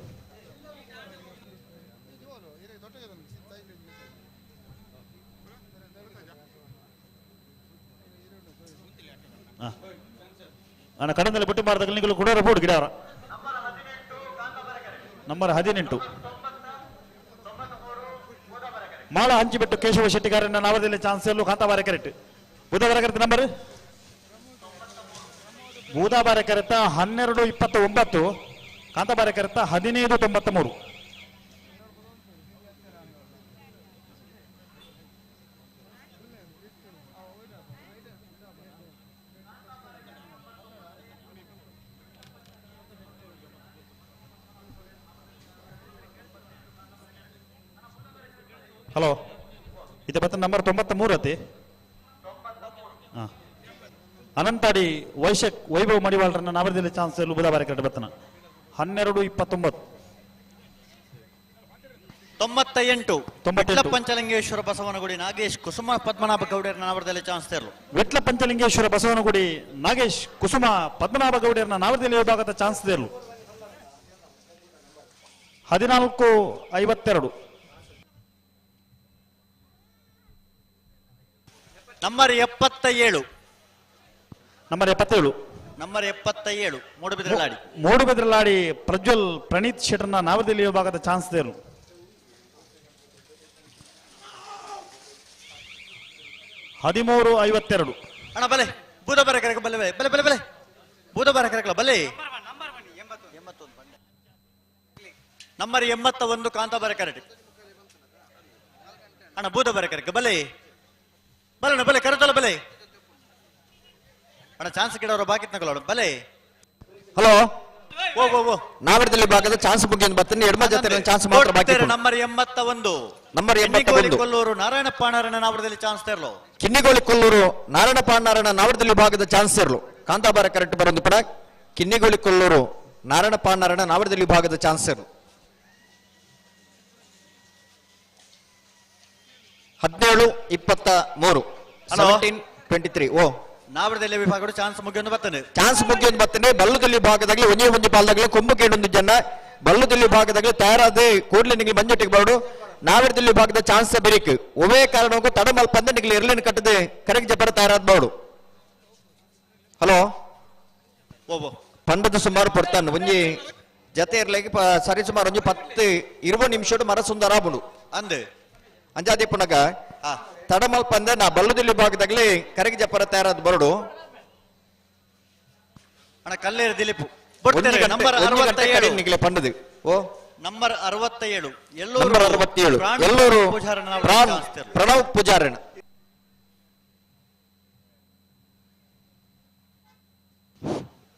ಅಣ್ಣ ಕಡಂದಲೆ ಬೆಟ್ಟಮಾರದ ನಿಗಳು ಕುಡೋರ ಬೋರ್ಡ್ ಗಿಡಾರ. ನಂಬರ್ 18 ಮಾಳ ಹಂಚಿಬೆಟ್ಟು ಕೇಶವ ಶೆಟ್ಟಿಗಾರನ್ನ ನಾವರದಲ್ಲಿ ಚಾನ್ಸ್ ತೇರ್ಲು. ಕಾಂತಾಬಾರ ಕೆರೆಟ್ ಬುಧವಾರ ಕೆರೆಟ್ ನಂಬರ್ ಬೂದಾಬಾರ ಕೆರೆತ 12.29, ಕಾಂತಾಬಾರ ಕೆರೆತ 15.93. ಹಲೋ, ಇದು ಮತ್ತೆ ನಂಬರ್ 93 ಅತಿ. ಅನಂತಾಡಿ ವೈಶಕ್ ವೈಭವ್ ಮಡಿವಾಳರನ್ನ ನಾವರದಲ್ಲಿ ಚಾನ್ಸ್ ಬುಧವಾರ ಕೆರೆಟ್ ಬತ್ತನ 12.29. 98 ವಿಟ್ಲ ಪಂಚಲಿಂಗೇಶ್ವರ ಬಸವನಗುಡಿ ನಾಗೇಶ್ ಕುಸುಮ ಪದ್ಮನಾಭ ಗೌಡರನ್ನ ನಾವರದಲ್ಲಿ ಚಾನ್ಸ್ ತೇರ್ಲು. ವಿಟ್ಲ ಪಂಚಲಿಂಗೇಶ್ವರ ಬಸವನಗುಡಿ ನಾಗೇಶ್ ಕುಸುಮ ಪದ್ಮನಾಭ ಗೌಡರನ್ನ ನಾವರದಲ್ಲಿ ವಿಭಾಗದ ಚಾನ್ಸ್ ತೇರ್ಲು. 14.52. ನಂಬರ್ 77. ನಂಬರ್ 77. ನಂಬರ್ 77 ಮೂಡುಬಿದ್ರಲಾಡಿ. ಮೂಡುಬಿದ್ರಲಾಡಿ ಪ್ರಜ್ವಲ್ ಪ್ರಣೀತ್ ಶೆಟ್ಟರ್ನ ನಾವರದಲ್ಲಿ ವಿಭಾಗದ ಚಾನ್ಸ್ ತೇರ್ಲು. 13.52. ಅಣ್ಣ ಬಲೆ ಬೂದಬಾರ ಕರೆಕ ಬಲೆ ಬಲೆ ಬಲೆ ಬಲೆ ಬೂದಬಾರ ಕರೆಕಲ ಬಲೆ. ನಂಬರ್ 81 ಕಾಂತಾಬಾರ ಕರೆಟ್. ಅಣ್ಣ ಬೂದಬಾರ ಕರೆಕ ಬಲೆ ಬಲಣ್ಣ ಬಲೆ ಕರೆತಲ್ಲ ಬಲೆ. ಅಣ್ಣ ಚಾನ್ಸ್ ಗಿಡವರು ಬಾಕಿ ನಗಲೋಣ ಬಲೆ. ಹಲೋ ನಾವರದಲ್ಲಿ ಭಾಗದ ಚಾನ್ಸ್ ಬುಗ್ಗಿಯನ್ನು ಬರ್ತೀನಿ ಎಡಮ ಜೊತೆ ಚಾನ್ಸ್ ಮಾತ್ರ ಬಾಕಿ. ನಂಬರ್ 81 ನಂಬರ್ 81 ಕೊಲ್ಲೂರು ನಾರಾಯಣ ಪಾಣಾರಣ ನಾವರದಲ್ಲಿ ಚಾನ್ಸ್ ತರಲು. ಕಿನ್ನಿಗೋಳಿ ಕೊಲ್ಲೂರು ನಾರಾಯಣ ಪಾಣಾರಣ ನಾವರದಲ್ಲಿ ಭಾಗದ ಚಾನ್ಸ್ ಇರಲು ಕಾಂತಾಬಾರ ಕರೆಕ್ಟ್ ಬರೊಂದು ಪಡ. ಕಿನ್ನಿಗೋಳಿ ಕೊಲ್ಲೂರು ನಾರಾಯಣ ಪಾಣಾರಣ ನಾವರದಲ್ಲಿ ಭಾಗದ ಚಾನ್ಸ್ ಇರಲು 17:23 17:23. ಓ ನಾವರದಲ್ಲಿ ವಿಭಾಗಗಳು ಚಾನ್ಸ್ ಮುಗಿಯೊಂದು ಬರ್ತಾನೆ. ಚಾನ್ಸ್ ಮುಗಿಯೊಂದು ಬರ್ತಾನೆ. ಬಲ್ಲದಲ್ಲಿ ಭಾಗದಾಗಲಿ ಒಂದೇ ಒಂದು ಪಾಲ್ದಾಗಲಿ ಕೊಂಬು ಕೇಳೊಂದು ಜನ ಬಲ್ಲದಲ್ಲಿ ಭಾಗದಾಗಲಿ ತಯಾರಾದ ಕೂಡಲೇ ನಿಮಗೆ ಮಂಜೊಟ್ಟಿಗೆ ಬರೋಡು. ನಾವರದಲ್ಲಿ ಭಾಗದ ಚಾನ್ಸ್ ಬೆರಿಕ್ ಒವೇ ಕಾರಣಕ್ಕೂ ತಡಮಲ್ಪ ಅಂದ್ರೆ ನಿಮಗೆ ಇರ್ಲಿನ ಕಟ್ಟದೆ ಕರೆಕ್ಟ್ ಜಬ್ಬರ ತಯಾರಾದ ಬೋಡು. ಹಲೋ ಪಂಡದ ಸುಮಾರು ಪಡ್ತಾನೆ ಒಂಜಿ ಜತೆ ಇರ್ಲಿಕ್ಕೆ ಸರಿ ಸುಮಾರು ಒಂಜಿ 10-20 ನಿಮಿಷ ಮರ ಸುಂದರ ಆಬುಡು ಅಂದೆ ಅಂಜಾದಿ ಪುನಗ ತಡಮಲ್ಪ ಅಂದ್ರೆ ನಾ ಬಲ್ಲದಲ್ಲಿ ಭಾಗದಾಗಲಿ ಕರಗಿ ಜಪ್ಪರ ತಯಾರಾದ ಬರಡು. ಅಣ್ಣ ಕಲ್ಲೇರು ದಿಲೀಪ್ ನಂಬರ್ 67 ಪಂಡದು. ಓ ನಂಬರ್ 67 ನಂಬರ್ 67 ಎಲ್ಲೂರು ಪ್ರಣವ್ ಪೂಜಾರಣ.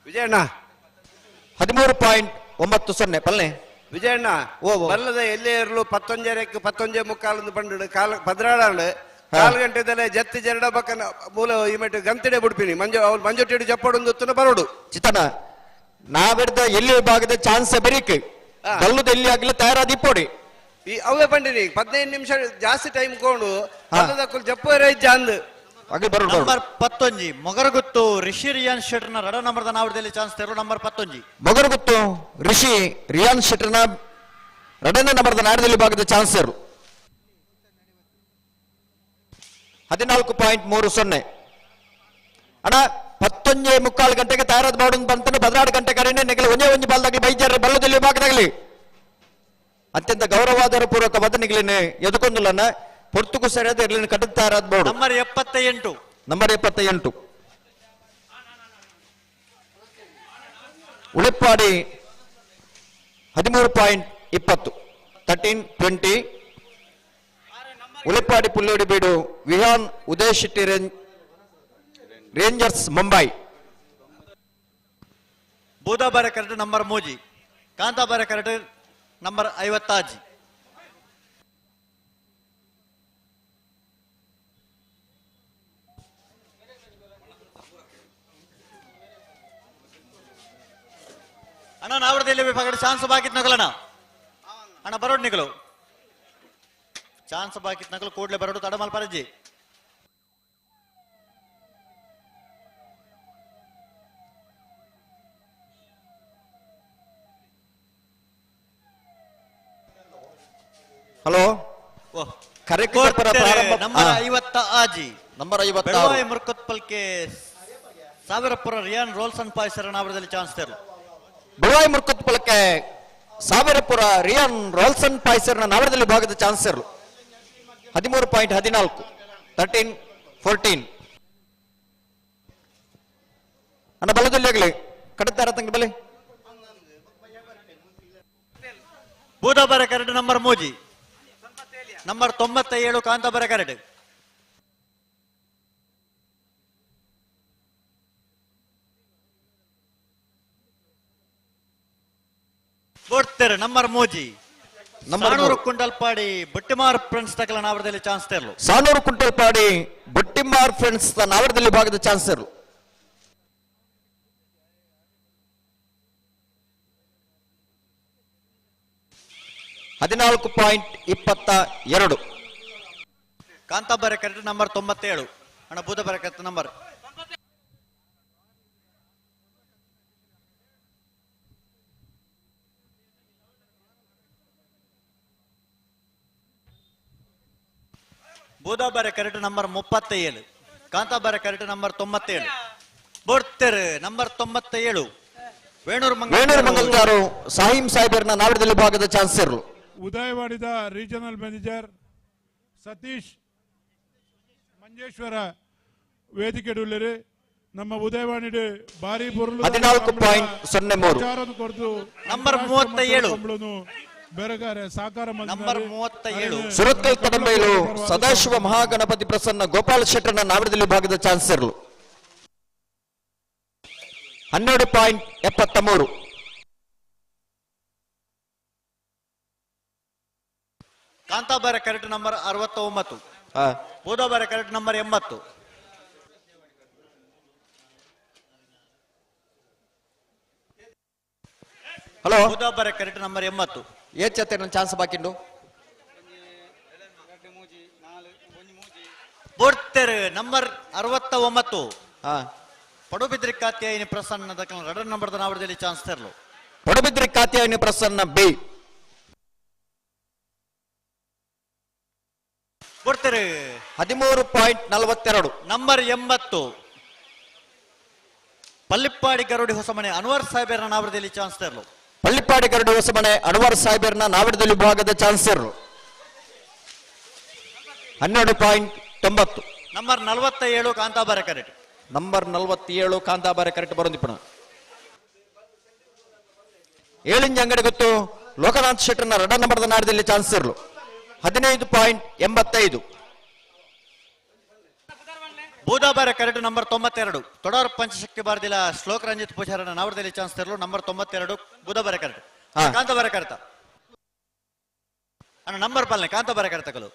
ವಿಜಯಣ್ಣ 13.90 ಪಲ್ಲೆ ವಿಜಯಣ್ಣ ಬಲ್ಲದ ಎಲ್ಲೇ ಇರಲು 11:30 11:45 ಪಂಡು ಕಾಲ ಪದ್ರಾಡಾಂಡು ಕಾಲು ಗಂಟೆದಲ್ಲೇ ಜತ್ತಿ ಜರಡ ಬಕ್ಕನ ಮೂಲ ಈ ಮೆಟ್ಟು ಗಂತಿಡೆ ಬಿಡ್ಪಿನಿ ಮಂಜು ಅವ್ರು ಮಂಜೊಟ್ಟಿಡು ಜಪ್ಪಡೊಂದು ಬರೋಡು. ಚಿತನ ನಾವೆಡ್ದ ಎಲ್ಲಿ ಭಾಗದ ಚಾನ್ಸ್ ಬೆರಿಕ್ ಬಲ್ಲದ ಎಲ್ಲಿ ಆಗಲಿ ತಯಾರಾದ ಇಪ್ಪೋಡಿ ಈ ಅವೇ ಪಂಡಿನಿ 15 ನಿಮಿಷ ಜಾಸ್ತಿ ಟೈಮ್ ಕೊಂಡು ಬಲ್ಲದ ಜಪ್ಪು ಅಂದ್ ನಂಬರ್ 11 ಮೊಗರಗುತ್ತು ರಿಷಿ ರಿಯಾನ್ ಶೆಟ್ಟರ್ನ ರಡ ನಂಬರ್ದ ನಾವರದಲ್ಲಿ ಚಾನ್ಸ್ ತೆರು. ನಂಬರ್ 11 ಮೊಗರಗುತ್ತು ರಿಷಿ ರಿಯಾನ್ ಶೆಟ್ಟರ್ನ ರಡನೇ ನಂಬರ್ದ ನಾಡದಲ್ಲಿ ಭಾಗದ ಚಾನ್ಸ್ 14.30. ಅಣ್ಣ 11:45 ಗಂಟೆಗೆ ತಯಾರಾದ ಮಾಡೋದು ಬಂತಾನೆ 16 ಗಂಟೆ ಕರೆನೆ ನೆಗಲಿ ಒಂದೇ ಒಂಜಿ ಬಾಲ್ದಾಗಲಿ ಬೈಜಾರ ಬಲ್ಲದಲ್ಲಿ ಭಾಗದಾಗಲಿ ಅತ್ಯಂತ ಗೌರವಾದರ ಪೂರ್ವಕವಾದ ನಿಗಲಿನ ಎದುಕೊಂದುಲನ್ನ ಪೊರ್ತುಕು ಸರಿಯಾದ ಇರ್ಲಿನ ಕಟ್ಟದ ತಯಾರಾದ board. Number 78 number 78 Ulipadi 13.20 13.20 Ulipadi Pullodi ಬೀಡು Vihan Uday Shetty Rangers Mumbai. Boodabare correct number 3 Kantabare correct number 56. ಅಣ್ಣ ನಾವರದಲ್ಲಿ ವಿಭಾಗ ಚಾನ್ಸ್ ಬಾಕಿತ್ ನಗಲಣ್ಣ ಅಣ್ಣ ಬರೋಡ್ ನಿಗಲು ಚಾನ್ಸ್ ಬಾಕಿತ್ ನಗಲು ಕೂಡಲೇ ಬರೋಡು ತಡಮಲ್ ಪರಜಿ. ಹಲೋ ಕರೆಕ್ಟ್ ನಂಬರ್ 56 ನಂಬರ್ 56 ಮುರ್ಕತ್ಪಲ್ಕೆ ಸಾವಿರಪುರ ರಿಯಾನ್ ರೋಲ್ಸನ್ ಪಾಯ್ಸರ್ ನಾವರದಲ್ಲಿ ಚಾನ್ಸ್ ತೆರಲು. ಬುಳವಾಯಿ ಮುರ್ಕತ್ಪಲಕ್ಕೆ ಸಾವಿರಪುರ ರಿಯಾನ್ ರೋಲ್ಸನ್ ಪಾಯ್ಸರ್ನ ನಾವರದಲ್ಲಿ ಭಾಗದ ಚಾನ್ಸ್ ಇರಲು 13.14 13.14. ಅಣ್ಣ ಬಲದಲ್ಲಿ ಆಗಲಿ ಕಡತಾರ ತಂಗ ಬಲೆ. Boodabare correct number 3 number 97 Kantabare correct. ಕೊಡ್ತಾರೆ number 3 number 400 Kuntalpady Battimar friends ತಕಲ ನಾವರದಲ್ಲಿ ಚಾನ್ಸ್ ತೆರಲು. 400 ಕುಂಟಲ್ಪಾಡಿ ಬಟ್ಟಿಮಾರ್ ಫ್ರೆಂಡ್ಸ್ ನಾವರದಲ್ಲಿ ಭಾಗದ ಚಾನ್ಸ್ ತೆರಲು. 14.22 ಕಾಂತಾಬಾರ ಕರೆಕ್ಟ್ ನಂಬರ್ 97 ಅಣ್ಣ Boodabare correct number Boodabare correct number 37 Kantabare correct number 97 ಬೋಡ್ತೇರು ನಂಬರ್ 97 ವೇಣೂರು ಮಂಗಲ್ದಾರು ಸಾಹಿಂ ಸಾಹೇಬರ್ನ ನಾವರದಲ್ಲಿ ಭಾಗದ ಚಾನ್ಸ್ ಇರಲು. ಉದಯವಾಡಿದ ರೀಜನಲ್ ಮ್ಯಾನೇಜರ್ ಸತೀಶ್ ಮಂಜೇಶ್ವರ ವೇದಿಕೆ ಡುಲ್ಲರಿ ನಮ್ಮ ಉದಯವಾಣಿ ಭಾರಿ ಬೊರ್ಲು 14.03 ಕೊರದು ನಂಬರ್ 37 ಬೆರಗಾರೆ ಸಾಕಾರ ನಂಬರ್ 37 ಸುರತ್ಕಲ್ ತಡಂಬೈಲು ಸದಾಶಿವ ಮಹಾಗಣಪತಿ ಪ್ರಸನ್ನ ಗೋಪಾಲ ಶೆಟ್ಟರ್ನ ನಾವರದಲ್ಲಿ ಭಾಗದ ಚಾನ್ಸ್ ಇರಲು. 12.73. Kantabare correct number 69, Budabare correct number 80. Hello, Budabare correct number 80. ಏಚತ್ತೆ ನನ್ನ chance ಬಾಕಿಂಡು ಬೋಡ್ತೆರ್ number 69. Padubidri Katyayani Prasanna ದಕ್ಕನ ರಡರ್ number ನಾವರದಲ್ಲಿ chance ತೆರಲು. Padubidri Katyayini ಪ್ರಸನ್ನ B ಬೋಡ್ತೆರ್ 13.42. Number 80 Pallippadi Garudi Hosamane Anwar ಸಾಹೇಬರ ನಾವರದಲ್ಲಿ ಚಾನ್ಸ್ ತೆರಲು. ಪಳ್ಳಿಪ್ಪಾಡಿ ಗರುಡಿ ಹೊಸಮನೆ ಅನ್ವರ್ ಸಾಹೇಬರ್ನ ನಾವರದಲ್ಲಿ ವಿಭಾಗದ ಚಾನ್ಸ್ ತೆರಲು 12.90. Number 47 Kantabare correct. Number 47 Kantabare correct ಬರೋದಿಪ್ಪಣ. ಏಳಿಂಜ ಅಂಗಡಿ ಗೊತ್ತು ಲೋಕನಾಥ್ ಶೆಟ್ಟರ್ನ ರಡ ನಂಬರ್ದ ನಾಡದಲ್ಲಿ ಚಾನ್ಸ್ ಇರಲು 15.85. ಬೂದಾಬಾರೆ ಕರೆಕ್ಟ್ ನಂಬರ್ 92 ತೊಡಾರ್ ಪಂಚಶಕ್ತಿ ಬಾರದಿಲ್ಲ ಶ್ಲೋಕ ರಂಜಿತ್ ಪೂಜಾರನ ನಾವರದಲ್ಲಿ ಚಾನ್ಸ್ ತರಲು ನಂಬರ್ 92 ಬೂದಾಬಾರೆ ಕರೆಕ್ಟ್. ಕಾಂತಾಬಾರೆ ಕರೆತ ಅಣ್ಣ ನಂಬರ್ ಪಾಲನೆ ಕಾಂತಾಬಾರೆ ಕರೆತಕಲು.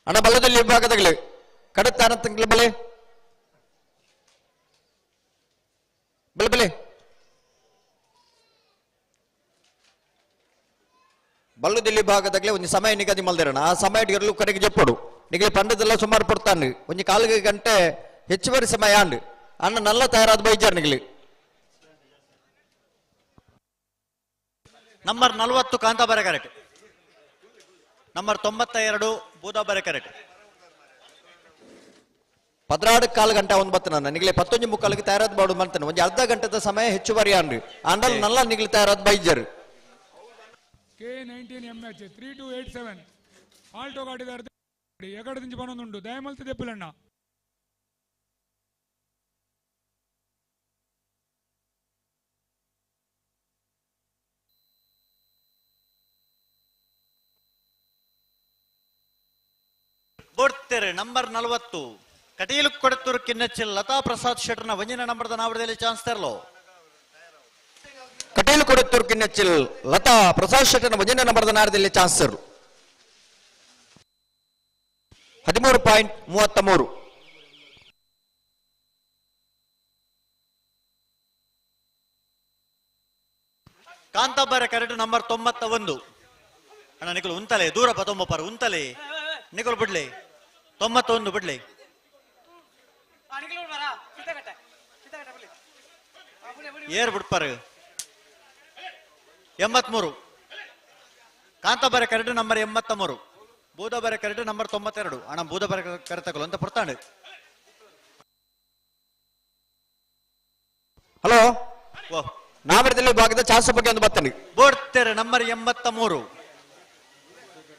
ಅಣ್ಣ ಬಲ್ಲದಲ್ಲಿ ವಿಭಾಗದಾಗಲಿ ಕಡತಾನ ತಿಂಗಳ ಬಲೆ ಬಲೆ ಬಲೆ ಬಲ್ಲದಲ್ಲಿ ಭಾಗದಾಗಲೇ ಒಂದು ಸಮಯ ನಿಗದಿ ಮಲ್ದಿರೋಣ. ಆ ಸಮಯ ಇರಲು ಕಡೆಗೆ ಜಪ್ಪಡು ನಿಗಲಿ ಪಂಡದೆಲ್ಲ ಸುಮಾರು ಪಡ್ತಾನೆ ಒಂದು ಕಾಲು ಗಂಟೆ ಹೆಚ್ಚುವರಿ ಸಮಯ ಅಂಡು ಅಣ್ಣ ನಲ್ಲ ತಯಾರಾದ ಬೈಜಾರ್ ನಿಗಲಿ. Number 40 Kantabare correct. Number 92 Budabare correct. 14 ಕಾಲು ಗಂಟೆ ಒಂದು ಬತ್ತನ ನಿಗಲಿ 11:45 ತಯಾರಾದ ಬಾಡು ಮಾಡ್ತಾನೆ ಒಂದು ಅರ್ಧ ಗಂಟೆದ ಸಮಯ ಹೆಚ್ಚುವರಿ ಅಂಡ್ರಿ ಅಂಡಲ್ ನಲ್ಲ ನಿಗಲಿ ತಯಾರಾದ ಬೈಜರ್. K19 MH 3287 Alto ಗಾಡಿದಾರ ಎಗಡದಿಂಚಿ ಬನೊಂದುಂಡು ದಯಮಲ್ತಿ ದೆಪ್ಪುಲಣ್ಣ. ಬೋಡ್ತೆರೆ ನಂಬರ್ 40 ಕಟೀಲು ಕೊಡತೂರು ಕಿನ್ನಚ್ಚಿಲ್ ಲತಾ ಪ್ರಸಾದ್ ಶೆಟ್ಟರ್ನ ಒಂಜಿನ ನಂಬರ್ದ ನಾವರದಲ್ಲಿ ಚಾನ್ಸ್ ತೆರಲು. ಕಟೀಲು ಕೊಡತೂರು ಕಿನ್ನಚ್ಚಿಲ್ ಲತಾ ಪ್ರಸಾದ್ ಶೆಟ್ಟರ್ನ ಒಂಜಿನ ನಂಬರ್ದ ನಾಡದಲ್ಲಿ ಚಾನ್ಸ್ ತೆರಲು 13.33. Kantabare correct number 91. ಅಣ್ಣ ನಿಕಲು ಉಂತಲೆ ದೂರ ಪತೊಂಬ ಉಂತಲೆ ನಿಕಲು ಬಿಡ್ಲಿ 91 ಬಿಡ್ಲಿ. ಏರ್ ಬಿಡ್ಪಾರು 83. Kantabare correct number 83. Budabare correct number 92. ಅಣ್ಣ ಬೂದಬಾರೆ ಕರೆತಕಲು ಅಂತ ಪಡ್ತಾಂಡು. ಹಲೋ, ನಾವರದಲ್ಲಿ ಭಾಗದ ಚಾನ್ಸ್ ಬಗ್ಗೆ ಒಂದು ಬರ್ತಾನೆ. ಬೋಡ್ತೆರೆ ನಂಬರ್ 83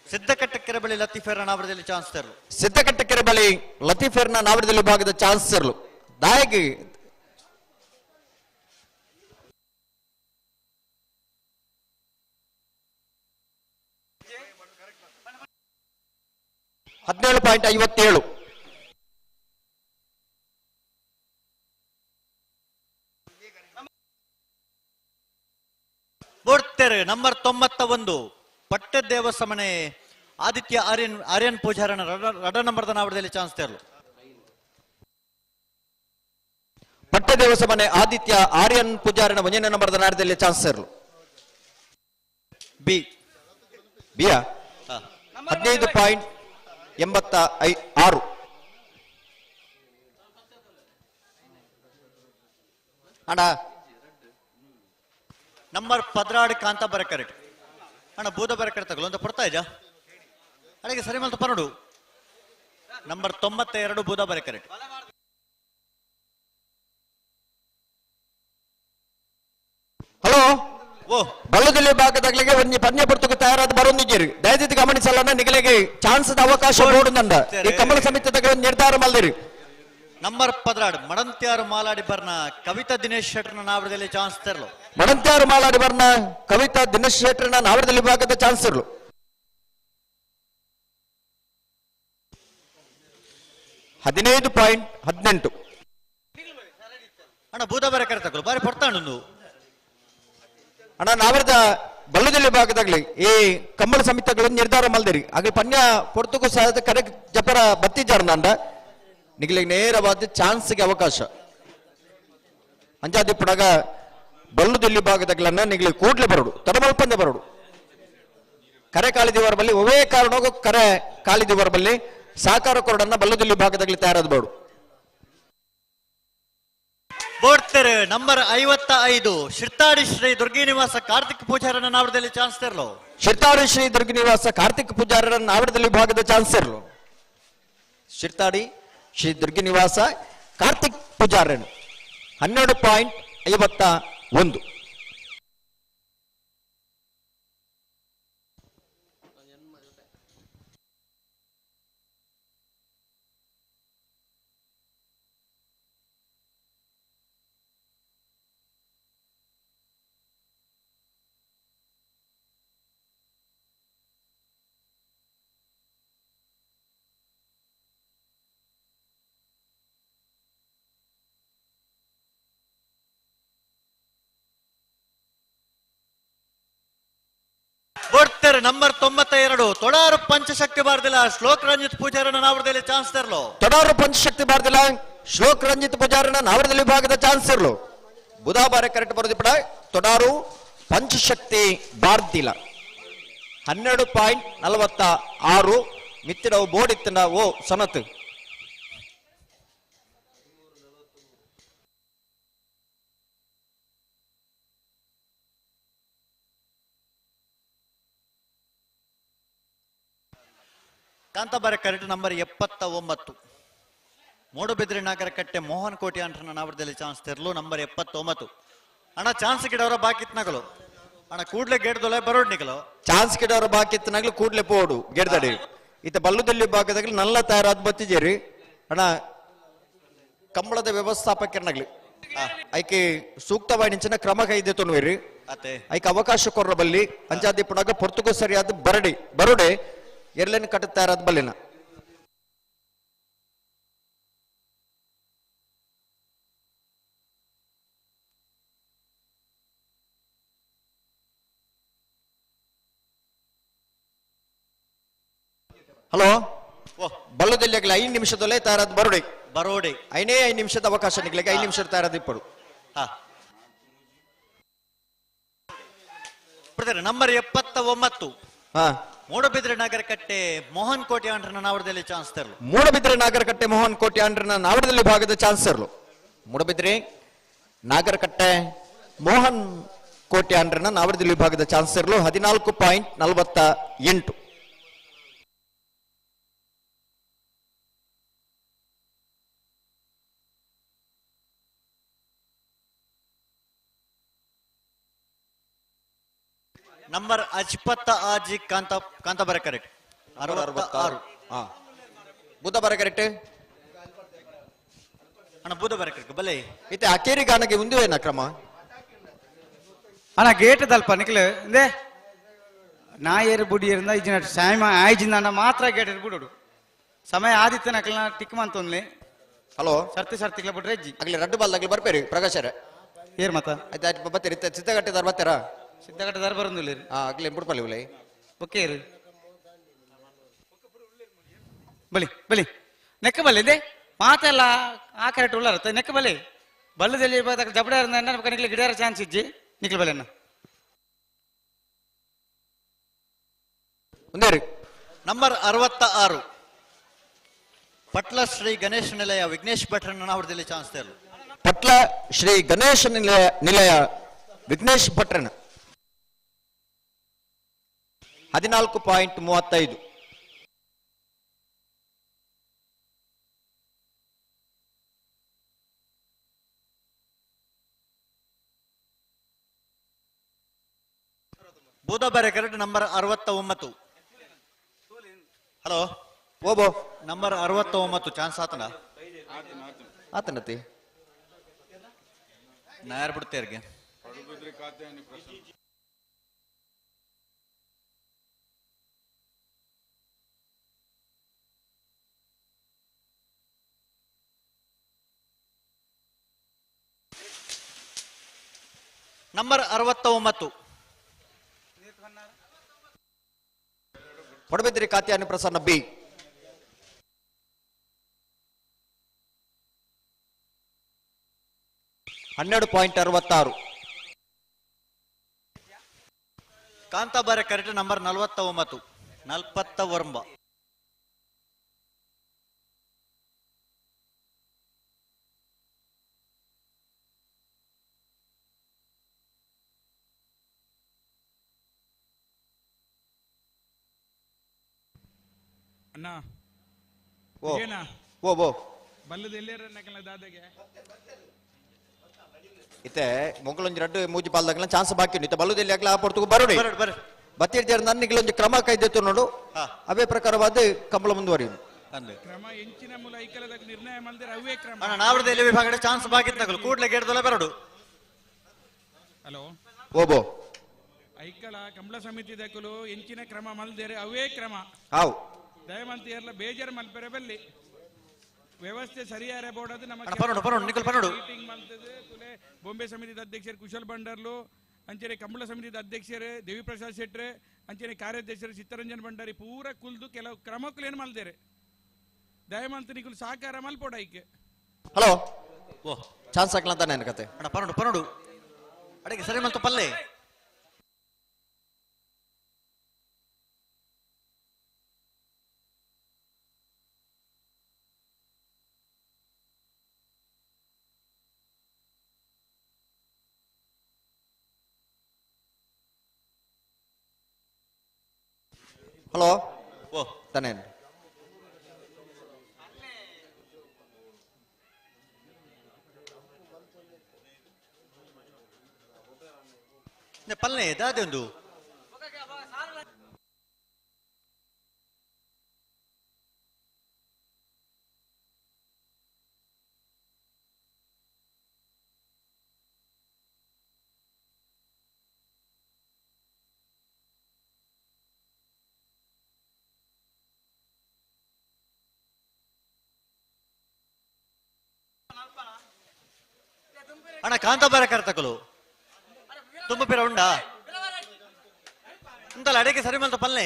ಸಿದ್ದಕಟ್ಟಕೆರೆ ಬಳಿ ಲತೀಫೇರ್ನ ನಾವರದಲ್ಲಿ ಚಾನ್ಸ್ ತೆರಲು. ಸಿದ್ದಕಟ್ಟಕೆರೆ ಬಳಿ ಲತೀಫೇರ್ನ ನಾವರದಲ್ಲಿ ಭಾಗದ ಚಾನ್ಸ್ ತೆರಲು ದಾಯಕಿ 17.57. ಬೋಡ್ತೆರೆ ನಂಬರ್ 91 ಪಟ್ಟದೇವಸಮನೆ ಆದಿತ್ಯ ಆರ್ಯನ್ ಆರ್ಯನ್ ಪೂಜಾರನ ರಡ ನಂಬರ್ದ ನಾವರದಲ್ಲಿ ಚಾನ್ಸ್ ತೆರಲು. ಪಟ್ಟದೇವಸಮನೆ ಆದಿತ್ಯ ಆರ್ಯನ್ ಪೂಜಾರನ ಒಂದನೇ ನಂಬರ್ದ ನಾಡದಲ್ಲಿ ಚಾನ್ಸ್ ತೆರಲು. ಬಿ ಬಿಯಾ 15.86. ಅಣ್ಣ ನಂಬರ್ 14 ಕಾಂತಾಬಾರೆ ಕರೆಕ್ಟ್. ಅಣ್ಣ ಬೂದಬಾರೆ ಕರೆಕ್ಟ್ ತಗೊಳ್ಳು ಅಂತ ಪಡ್ತಾ ಇದ್ಯಾ ಅಲ್ಲಿಗೆ ಸರಿ ಮಲ್ತ Parrado. Number 92 Budabare correct. Hello, ಬಲ್ಲದಲ್ಲಿ ಭಾಗದಾಗಲಿಗೆ ಒಂದು ಪಂದ್ಯ ಪಡ್ತಕ್ಕೆ ತಯಾರಾದ ಬರೋದಿದ್ದೀರಿ ದಯವಿಟ್ಟು ಗಮನಿಸಲ್ಲ ನಿಗಲಿಗೆ ಚಾನ್ಸ್ ಅವಕಾಶ ನೋಡುದಂಡ ಈ ಕಮಲ ಸಮಿತಿ ಒಂದು ನಿರ್ಧಾರ ಮಲ್ದಿರಿ. ನಂಬರ್ 12 ಮಡಂತ್ಯಾರು ಮಾಲಾಡಿ ಬರ್ನ ಕವಿತಾ ದಿನೇಶ್ ಶೆಟ್ಟರ್ನ ನಾವರದಲ್ಲಿ ಚಾನ್ಸ್ ತೆರಲು. ಮಡಂತ್ಯಾರು ಮಾಲಾಡಿ ಬರ್ನ ಕವಿತಾ ದಿನೇಶ್ ಶೆಟ್ಟರ್ನ ನಾವರದಲ್ಲಿ ವಿಭಾಗದ ಚಾನ್ಸ್ ಇರಲು. 15.18. ಅಣ್ಣ ಬೂದಬಾರ ಕರೆತಕಲು ಬಾರಿ ಪೊರ್ತಾಂಡು ಅಣ್ಣ. ನಾವರದ ಬಲ್ಲದಲ್ಲಿ ಭಾಗದಾಗ್ಲಿ ಈ ಕಂಬಳ ಸಮಿತಿಗಳನ್ನು ನಿರ್ಧಾರ ಮಲ್ದಿರಿ ಹಾಗೆ ಪನ್ಯ ಪೊರ್ತುಗು ಸಹ ಕರೆ ಜಪರ ಬತ್ತಿ ಜಾರ್ನಾಂಡ ನಿಗಲಿಗೆ ನೇರವಾದ ಚಾನ್ಸ್ಗೆ ಅವಕಾಶ ಅಂಜಾದಿ ಪುಡಗ ಬಲ್ಲುದಿಲ್ಲಿ ಭಾಗದಾಗ್ಲನ್ನ ನಿಗಲಿ ಕೂಡ್ಲೆ ಬರೋಡು ತಡಮಲ್ಪಂದೆ ಬರೋಡು. ಕರೆ ಕಾಳಿದಿವರ ಬಲ್ಲಿ ಒವೇ ಕಾರಣಕ್ಕೂ ಕರೆ ಕಾಳಿದಿವರ ಬಲ್ಲಿ ಸಹಕಾರ ಕೊರಡನ್ನ ಬಲ್ಲುದಿಲ್ಲಿ ಭಾಗದಾಗ್ಲಿ ತಯಾರಾದ ಬೇಡು. ಬೋಡ್ತಾರೆ ನಂಬರ್ 55 ಶಿರ್ತಾಡಿ ಶ್ರೀ ದುರ್ಗಿನಿವಾಸ ಕಾರ್ತಿಕ್ ಪೂಜಾರನ ನಾವರದಲ್ಲಿ ಚಾನ್ಸ್ ತೆರಲು. ಶಿರ್ತಾಡಿ ಶ್ರೀ ದುರ್ಗಿನಿವಾಸ ಕಾರ್ತಿಕ್ ಪೂಜಾರನ ನಾವರದಲ್ಲಿ ಭಾಗದ ಚಾನ್ಸ್ ತೆರಲು. ಶಿರ್ತಾಡಿ ಶ್ರೀ ದುರ್ಗಿನಿವಾಸ ಕಾರ್ತಿಕ್ ಪೂಜಾರನ್ 12.51. ಬೋಡ್ತಾರೆ ನಂಬರ್ 92 ತೊಡಾರು ಪಂಚಶಕ್ತಿ ಬಾರ್ದಿಲ್ಲ ಶ್ಲೋಕ್ ರಂಜಿತ್ ಪೂಜಾರನ ನಾವರದಲ್ಲಿ ಚಾನ್ಸ್ ತೆರಲು. ತೊಡಾರು ಪಂಚಶಕ್ತಿ ಬಾರ್ದಿಲ್ಲ ಶ್ಲೋಕ್ ರಂಜಿತ್ ಪೂಜಾರನ ನಾವರದಲ್ಲಿ ಭಾಗದ ಚಾನ್ಸ್ ಇರಲು. ಬುಧಾಬಾರ ಕರೆಕ್ಟ್ ಬರೋದಿಪಡ ತೊಡಾರು ಪಂಚಶಕ್ತಿ ಬಾರ್ದಿಲ್ಲ 12.46 ಮಿತ್ತಿಡವು ಬೋರ್ಡ್ ಇತ್ತಿನ ಓ ಸನತ್. ಕಾಂತಾಬಾರೆ ಕರೆಕ್ಟ್ ನಂಬರ್ 79 ಮೂಡುಬಿದ್ರೆ ನಾಗರಕಟ್ಟೆ ಮೋಹನ್ ಕೋಟಿ ಅಂಟ್ರನ ನಾವರದಲ್ಲಿ ಚಾನ್ಸ್ ತೆರಲು. ನಂಬರ್ 79 ಅಣ್ಣ ಚಾನ್ಸ್ ಗಿಡವರ ಬಾಕಿತ್ನಗಲು ಅಣ್ಣ ಕೂಡ್ಲೆ ಗೇಡ್ದೊಲೆ ಬರೋಡ್ ನಿಗಲು ಚಾನ್ಸ್ ಗಿಡವರ ಬಾಕಿತ್ನಗಲು ಕೂಡ್ಲೆ ಪೋಡು ಗೇಡ್ದಡಿ ಇತ ಬಲ್ಲುದಲ್ಲಿ ಭಾಗದಾಗಲಿ ನಲ್ಲ ತಯಾರಾದ ಬತ್ತಿಜೇರಿ ಅಣ್ಣ. ಕಂಬಳದ ವ್ಯವಸ್ಥಾಪಕರನಾಗ್ಲಿ ಐಕೆ ಸೂಕ್ತವಾದ ಕ್ರಮ ಕೈದೆ ತೊನ್ವೇರಿ ಐಕೆ ಅವಕಾಶ ಕೊರ್ರ ಬಲ್ಲಿ ಅಂಜಾದಿ ಪುಣಗ ಪೊರ್ತುಗು ಸರಿಯಾದ ಬರಡಿ ಬರುಡೆ ಎರ್ಲೇನು ಕಟ್ಟ ತಯಾರಾದ ಬಲ್ಲಿನ. ಹಲೋ ಬಲ್ಲದಲ್ಲಿ 5 ನಿಮಿಷದಲ್ಲೇ ತಯಾರಾದ ಬರೋಡೆ ಬರೋಡೆ 5 ನಿಮಿಷದ ಅವಕಾಶ ನಿಗ್ಲಿಕ್ಕೆ 5 ನಿಮಿಷದ ತಯಾರಾದ ಇಪ್ಪಡು. ನಂಬರ್ 79 ಮೂಡಬಿದ್ರೆ ನಾಗರಕಟ್ಟೆ ಮೋಹನ್ ಕೋಟಿ ಅಂಡ್ರನ ನಾವರದಲ್ಲಿ ಚಾನ್ಸ್ ತೆರಲು. ಮೂಡಬಿದ್ರೆ ನಾಗರಕಟ್ಟೆ ಮೋಹನ್ ಕೋಟಿ ಅಂಡ್ರನ ನಾವರದಲ್ಲಿ ಭಾಗದ ಚಾನ್ಸ್ ತೆರಲು. ಮೂಡಬಿದ್ರೆ ನಾಗರಕಟ್ಟೆ ಮೋಹನ್ ಕೋಟಿ ಅಂಡ್ರನ ನಾವರದಲ್ಲಿ ವಿಭಾಗದ ಚಾನ್ಸ್ ತೆರಲು 14.48. ನಂಬರ್ ಅಜ್ಪತ್ತ ಆಜಿ ಕಾಂತ ಕಾಂತಾಬಾರ ಕರೆಕ್ಟ್ 66. ಬುಧಬಾರ ಕರೆಕ್ಟ್ ಅಣ್ಣ ಬುಧಬಾರ ಕರೆಕ್ಟ್ ಬಲೆ ಇತ್ತೆ ಅಕೇರಿ ಗಾನಗೆ ಉಂದುವೇನ ಕ್ರಮ ಅಣ್ಣ ಗೇಟ್ ದಲ್ಪ ನಿಕ್ಲು ಇಂದೇ ನಾಯರು ಬುಡಿಯರಿಂದ ಇಜ್ಜಿನ ಸಾಯಮ ಆಯ್ಜಿಂದ ಮಾತ್ರ ಗೇಟ್ ಬುಡೋಡು ಸಮಯ ಆದಿತ್ಯ ನಕಲ್ನ ಟಿಕ್ ಮಂತೊಂದ್ಲಿ. ಹಲೋ ಸರ್ತಿ ಸರ್ತಿಕ್ಲ ಬಿಟ್ರೆ ಅಜ್ಜಿ ಆಗ್ಲಿ ರಡ್ಡು ಬಾಲ್ದಾಗ್ಲಿ ಬರ್ಪೇರಿ ಪ್ರಕಾಶರೇ ಏರ್ ಮತ ಆಯ್ತು ಆಯ್ತು ಬತ್ತೀರಿ ಸಿದ್ಧಗಟ್ಟೆದಾರ ಬರ್ತಾರಾ ಸಿದ್ಧಗಟ್ಟೆದಾರ ಬರೋದಿಲ್ಲ ರೀ. ಆಗ್ಲಿ ಬಿಡ್ಪಲ್ಲಿ ಉಲೈ ಓಕೆ ರೀ ಬಲಿ ಬಲಿ ನೆಕ್ಕ ಬಲ್ಲಿ ಇದೆ ಮಾತೆಲ್ಲ ಆ ಕರೆಕ್ಟ್ ಉಳ್ಳಾರ ನೆಕ್ಕ ಬಲಿ ಬಲ್ಲದಲ್ಲಿ ಜಬಡ ನಿಕ್ಲಿ ಗಿಡಾರ ಚಾನ್ಸ್ ಇಜ್ಜಿ ನಿಕ್ಲಿ ಬಲೆ ನಂಬರ್ 66 ಪಟ್ಲ ಶ್ರೀ ಗಣೇಶ ನಿಲಯ ವಿಘ್ನೇಶ್ ಭಟ್ರನ್ನ ಅವರದಲ್ಲಿ ಚಾನ್ಸ್ ತೆರಲು. ಪಟ್ಲ ಶ್ರೀ ಗಣೇಶ ನಿಲಯ ವಿಘ್ನೇಶ್ ಭಟ್ರನ 14.35. Boodabare correct number 69. ಹಲೋ ಓಬೋ ನಂಬರ್ 69 ಚಾನ್ಸ್ ಆತನ. ಆತನತಿ ನಾಯರ್ ಬಿಡ್ತೇರ್ಗೆ number 69 Padubidri Katyayani Prasanna B 12.66 Kantabare correct number 49 49. ಅಣ್ಣ ಓ ಏನಾ ಓ ಓ ಬಲ್ಲದ ಎಲ್ಲೇರ ನಕಲ ದಾದಗೆ ಇತ್ತೆ ಮೊಂಗಳೊಂಜಿ ರಡ್ಡು ಮೂಜಿ ಪಾಲ್ದಾಗಲ ಚಾನ್ಸ್ ಬಾಕಿ ಉಂಟು. ಇತ್ತೆ ಬಲ್ಲದಲ್ಲಿ ಆಗ್ಲ ಆ ಪೊರ್ತುಗು ಬರೋಡಿ ಬತ್ತಿರ್ಜಾರ ನನ್ನಿಗ್ಲೊಂಜಿ ಕ್ರಮ ಕೈದೆತ್ತು ನೋಡು ಅವೇ ಪ್ರಕಾರವಾದ ಕಂಬಳ ಮುಂದುವರಿಯುವುದು. ಕ್ರಮ ಎಂಚಿನ ಮೂಲ ಐಕಲದಾಗ ನಿರ್ಣಯ ಮಲ್ದರೆ ಅವೇ ಕ್ರಮ. ಅಣ್ಣ ನಾವರದ ಎಲ್ಲಿ ವಿಭಾಗದ ಚಾನ್ಸ್ ಬಾಕಿ ನಕಲು ಕೂಡ್ಲೆ ಗೇಡ್ದೊಲೆ ಬರಡು. ಹಲೋ ಓಬೋ ಐಕಳ ಕಂಬಳ ಸಮಿತಿ ದಕಲು ಎಂಚಿನ ಕ್ರಮ ಮಲ್ದೇರೆ ಅವೇ ಕ್ರಮ. ಹಾವು ದಯಮಂತಿ ಎಲ್ಲ ಬೇಜಾರು ಮಲ್ಪೆರೆ ಬಲ್ಲಿ ವ್ಯವಸ್ಥೆ ಸರಿಯಾರೆ ಬೋರ್ಡ್ ನಮ್ಮ ಅಣ್ಣ, ಪರೋಡು, ಪರೋಡು, ನಿಖಿಲ್ ಪರೋಡು. ಮೀಟಿಂಗ್ ಮಲ್ತದೆ ತುಲೆ ಬೊಂಬೆ ಸಮಿತಿದ ಅಧ್ಯಕ್ಷರು ಕುಶಲ್ ಭಂಡಾರ್ಲು ಅಂಚನೆ ಕಂಬಳ ಸಮಿತಿದ ಅಧ್ಯಕ್ಷರೇ ದೇವಿಪ್ರಸಾದ್ ಶೆಟ್ರೆ ಅಂಚನೆ ಕಾರ್ಯಾಧ್ಯಕ್ಷರು ಚಿತ್ತರಂಜನ್ ಭಂಡಾರಿ ಪೂರ ಕುಲ್ದು ಕೆಲವು ಕ್ರಮಕ್ಕೇನು ಮಲ್ದೇರೆ ದಯಮಂತ ನಿಖಿಲ್ ಸಹಕಾರ ಮಲ್ಪೋಡ ಐಕೆ. ಹಲೋ ಓ ಚಾನ್ಸ್ ಹಾಕ್ಲ ಅಂತ ನನ್ನ ಕತೆ. ಅಣ್ಣ ಪರೋಡು ಪರೋಡು ಅಡಿಗೆ ಸರಿ ಮಲ್ತು ಪಲ್ಲೆ. ಹಲೋ ಓ ತಾನೇ ಪಲ್ಲೆ ದಾದೆ ಒಂದು ಅಣ್ಣ ಕಾಂತಾಬಾರ ಕರ್ತಕಲು ತುಂಬ ಪಿರ ಉಂಡಾ ಉಂಟಲ್ಲ ಅಡಿಗೆ ಸರಿ ಮಲ್ತ ಪಲ್ಲೆ.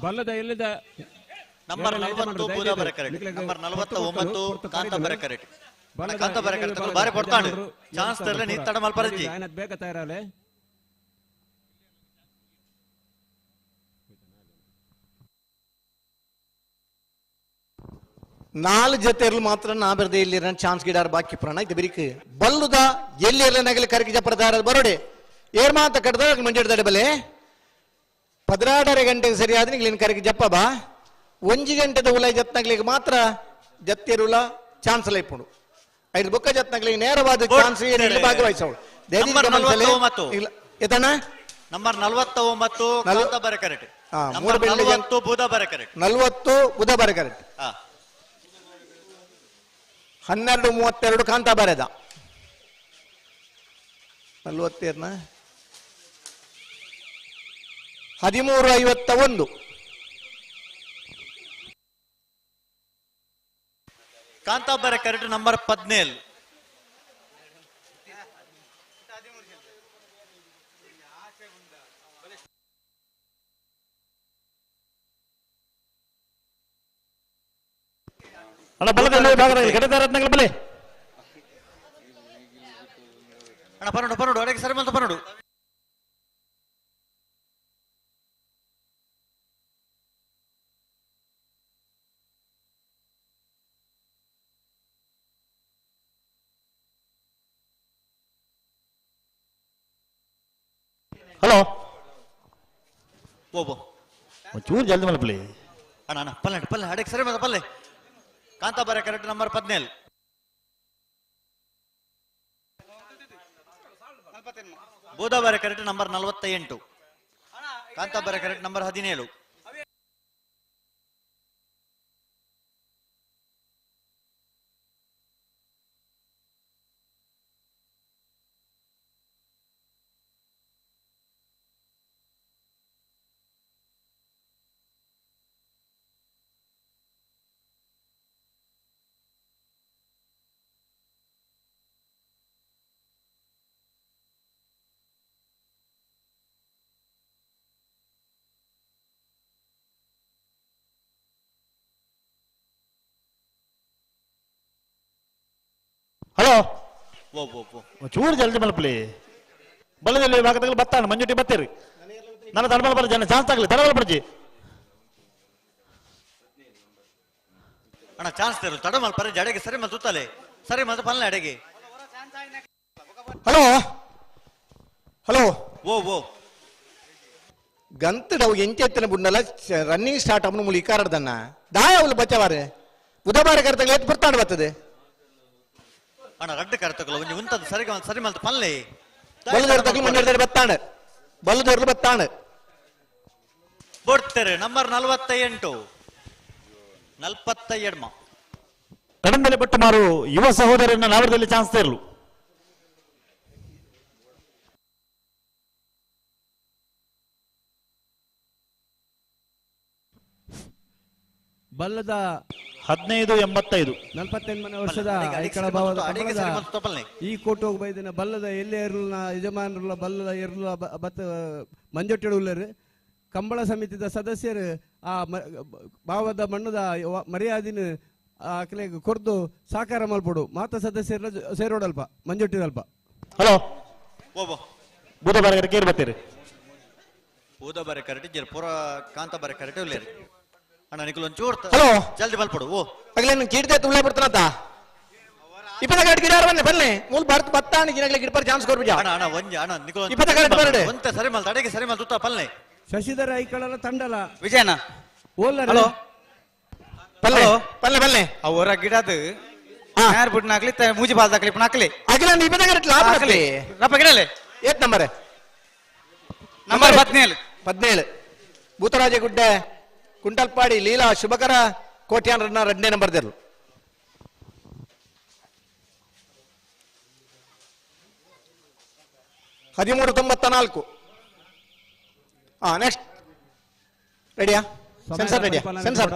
ಬಲ್ಲದ ಇಲ್ಲದ number 40 ಬೂದಾಬಾರೆ correct number 49 ಕಾಂತಾಬಾರೆ correct Kantabare correct ಬಾರಿ ಪಡ್ತಾನೆ ಚಾನ್ಸ್ ತರಲೆ ನೀ ತಡ ಮಲ್ಪರಜ್ಜಿ ಬೇಗ ತಯಾರಾಲೆ. ನಾಲ್ ಜೊತೆರ್ಲು ಮಾತ್ರ ನಾ ಬರ್ದೆ ಇಲ್ಲಿ ಚಾನ್ಸ್ ಗಿಡಾರ್ ಬಾಕಿ ಪ್ರಾಣ ಇದು ಬಿರಿಕ್ ಬಲ್ಲುದ ಎಲ್ಲಿ ಎಲ್ಲ ನಗಲಿ ಕರಗಿ ಜಪ್ರದಾರ ಬರೋಡೆ ಏರ್ ಮಾತ ಕಡ್ದ ಮಂಜಾಡ್ದಾಡೆ ಬಲೆ 16.5 ಗಂಟೆಗೆ ಸರಿಯಾದ ನಿಗ್ಲಿನ ಕರಗಿ ಜಪ್ಪ ಬಾ 1 ಗಂಟೆದ ಉಲೈ ಜತ್ನಗ್ಲಿಗೆ ಮಾತ್ರ ಜತ್ತಿರುಲ ಚಾನ್ಸ್ ಲೈಪುಂಡು ಐದು ಬೊಕ್ಕ ಜತ್ನಗ್ಲಿಗೆ ನೇರವಾದ ಚಾನ್ಸ್ ಏನಿಲ್ಲ ಭಾಗವಹಿಸವಳು. Number 49 ಎತಣ್ಣ number 49 ಕಾಂತಾಬಾರೆ correct number 40 ಬೂದಾಬಾರೆ correct 40 ಬುಧಬಾರೆ correct 12:32 ಕಾಂತಾಬಾರೆದ 40 13:51 ಕಾಂತಾಬಾರೆ correct number 17 ಅಣ್ಣ ಬಲದ ವಿಭಾಗದಲ್ಲಿ ಘಟದಾರತ್ನಗಳ ಬಲೆ. ಅಣ್ಣ ಪರೋಡು ಪರೋಡು ಅಡಿಗೆ ಸರಿ ಮಲ್ತ ಪರೋಡು. ಹಲೋ ಓಬೋ ಚೂರು ಜಲ್ದಿ ಮಲ್ಪಲಿ. ಅಣ್ಣ ಅಣ್ಣ ಪಲ್ಲೆ ಪಲ್ಲೆ ಅಡಿಗೆ ಸರಿ ಮಲ್ತ ಪಲ್ಲೆ ಕಾಂತಾಬಾರೆ correct number 17 ಬೋದಾಬಾರೆ correct number 48 ಕಾಂತಾಬಾರೆ correct number 17 hello ಓ ಓ ಓ ಚೂರು ಜಲ್ದಿ ಮಲ್ಪಲಿ ಬಲ್ಲದಲ್ಲಿ ಭಾಗದಲ್ಲಿ ಬತ್ತಾಣ ಮಂಜುಟಿ ಬತ್ತೀರಿ ನನ್ನ ತಡಮಲ್ ಬರ ಜನ ಚಾನ್ಸ್ ಆಗಲಿ ತಡಮಲ್ ಬರ್ಜಿ ಅಣ್ಣ ಚಾನ್ಸ್ ತರು ತಡ ಮಲ್ಪರೆ ಜಡೆಗೆ ಸರಿ ಮಲ್ ತುತ್ತಲೆ ಸರಿ ಮಲ್ತು ಪಲ್ಲೆ ಅಡೆಗೆ ಹಲೋ ಹಲೋ ಓ ಓ ಗಂತಡವು ಎಂಚೆತ್ತಿನ ಬುಡ್ನಲ್ಲ ರನ್ನಿಂಗ್ ಸ್ಟಾರ್ಟ್ ಅವನು ಮುಳಿ ಇಕಾರದನ್ನ ದಾಯ ಅವಳು ಬಚ್ಚವಾರೆ ಬುಧವಾರ ಕರ್ತಗಳು ಎತ್ತು ಬರ್ತಾಡ ಬರ್ತದೆ ಅಣ್ಣ ರಡ್ಡು ಕರ್ತಕಲ್ಲ ಒಂಜಿ ಉಂತದ್ದು ಸರಿ ಸರಿ ಮಲ್ತು ಪಲ್ಲೆ ಬಲ್ಲದವ್ರ ಮಂಜು ಬತ್ತಾಣ ಬಲ್ಲದವ್ರು ಬತ್ತಾಣ ಕೊಡ್ತಾರೆ ನಂಬರ್ 48 42 ಕಡಂದಲೆ ಪಟ್ಟಮಾರು ಯುವ ಸಹೋದರನ್ನ ನಾವರದಲ್ಲಿ ಚಾನ್ಸ್ ತೇರಲು ಬಲ್ಲದ 1585 48ನೇ ವರ್ಷದ ಐಕಳ ಭಾವದ ಕಮಲದ ಈ ಕೋಟೋಗ್ ಬೈದಿನ ಬಲ್ಲದ ಎಲ್ಲೆ ಎರುಲ್ನ ಯಜಮಾನರುಲ ಬಲ್ಲದ ಎರುಲ ಬತ್ತ ಮಂಜೊಟ್ಟೆಡು ಉಳ್ಳರು ಕಂಬಳ ಸಮಿತಿದ ಸದಸ್ಯರು ಆ ಭಾವದ ಮಣ್ಣದ ಮರ್ಯಾದಿನ ಆಕಲೆಗ್ ಕೊರ್ದು ಸಾಕಾರ ಮಲ್ಪೊಡು ಮಾತ ಸದಸ್ಯರ ಸೇರೋಡಲ್ಪ ಮಂಜೊಟ್ಟಿದಲ್ಪ. ಹಲೋ ಬೂದಬಾರ ಕೇರ್ ಬರ್ತೀರಿ ಬೂದಬಾರ ಕರೆಕ್ಟ್ ಜರ್ ಪೂರ ಕಾಂತಾಬಾರ ಕರೆಕ್ಟ್ ಉಳ್ಳೇರಿ ಅಣ್ಣ ನಿಕುಲ್ ಒಂಚೂರು ಹಲೋ ಜಲ್ದಿ ಮಲ್ಪೊಡು ಓ ಅಗಲೇ ನಿನ್ ಕೀಡ್ದೆ ತುಳ್ಳೆ ಬಿಡ್ತಾನಂತ ಇಪ್ಪತ್ತ ಗಾಡಿ ಗಿಡ ಬನ್ನಿ ಬನ್ನಿ ಮೂಲ ಭಾರತ ಬತ್ತಾಣ ಗಿಡಗಳಿಗೆ ಗಿಡಪರ್ ಚಾನ್ಸ್ ಕೊರ್ಬಿಜ ಅಣ್ಣ ಅಣ್ಣ ಒಂಜಿ ಅಣ್ಣ ನಿಕುಲ್ ಇಪ್ಪತ್ತ ಗಾಡಿ ಬರಡೆ ಒಂತೆ ಸರಿ ಮಲ್ತು ಅಡೆಗೆ ಸರಿ ಮಲ್ತು ತುತ್ತ ಪಲ್ಲೆ ಶಶಿಧರ ಐಕಳನ ತಂಡಲ ವಿಜಯನ ಓಲ್ಲರ ಹಲೋ ಪಲ್ಲೆ ಪಲ್ಲೆ ಪಲ್ಲೆ ಅವರ ಗಿಡದ ಯಾರು ಬಿಡ್ನಾಕ್ಲಿ ಮೂಜಿ ಬಾಲ್ದಾಕ್ಲಿ ಪುನಾಕ್ಲಿ ಅಗಿಲ ಇಪ್ಪತ್ತ ಗಾಡಿ ಲಾಭ ಹಾಕ್ಲಿ ರಪ್ಪ ಗಿಡಲೆ ಏತ್ ನಂಬರ್ ನಂಬರ್ 17 17 ಭೂತರಾಜಗುಡ್ಡೆ ಕುಂಟಲ್ಪಾಡಿ ಲೀಲಾ ಶುಭಕರ ಕೋಟ್ಯಾನ್ ರನ್ನ ಎರಡನೇ ನಂಬರ್ ದೇರ್ಲು ಹದಿಮೂರು 94. ಹಾ ನೆಕ್ಸ್ಟ್ ರೆಡಿಯಾ? ಸೆನ್ಸರ್ ರೆಡಿಯಾ? ಸೆನ್ಸರ್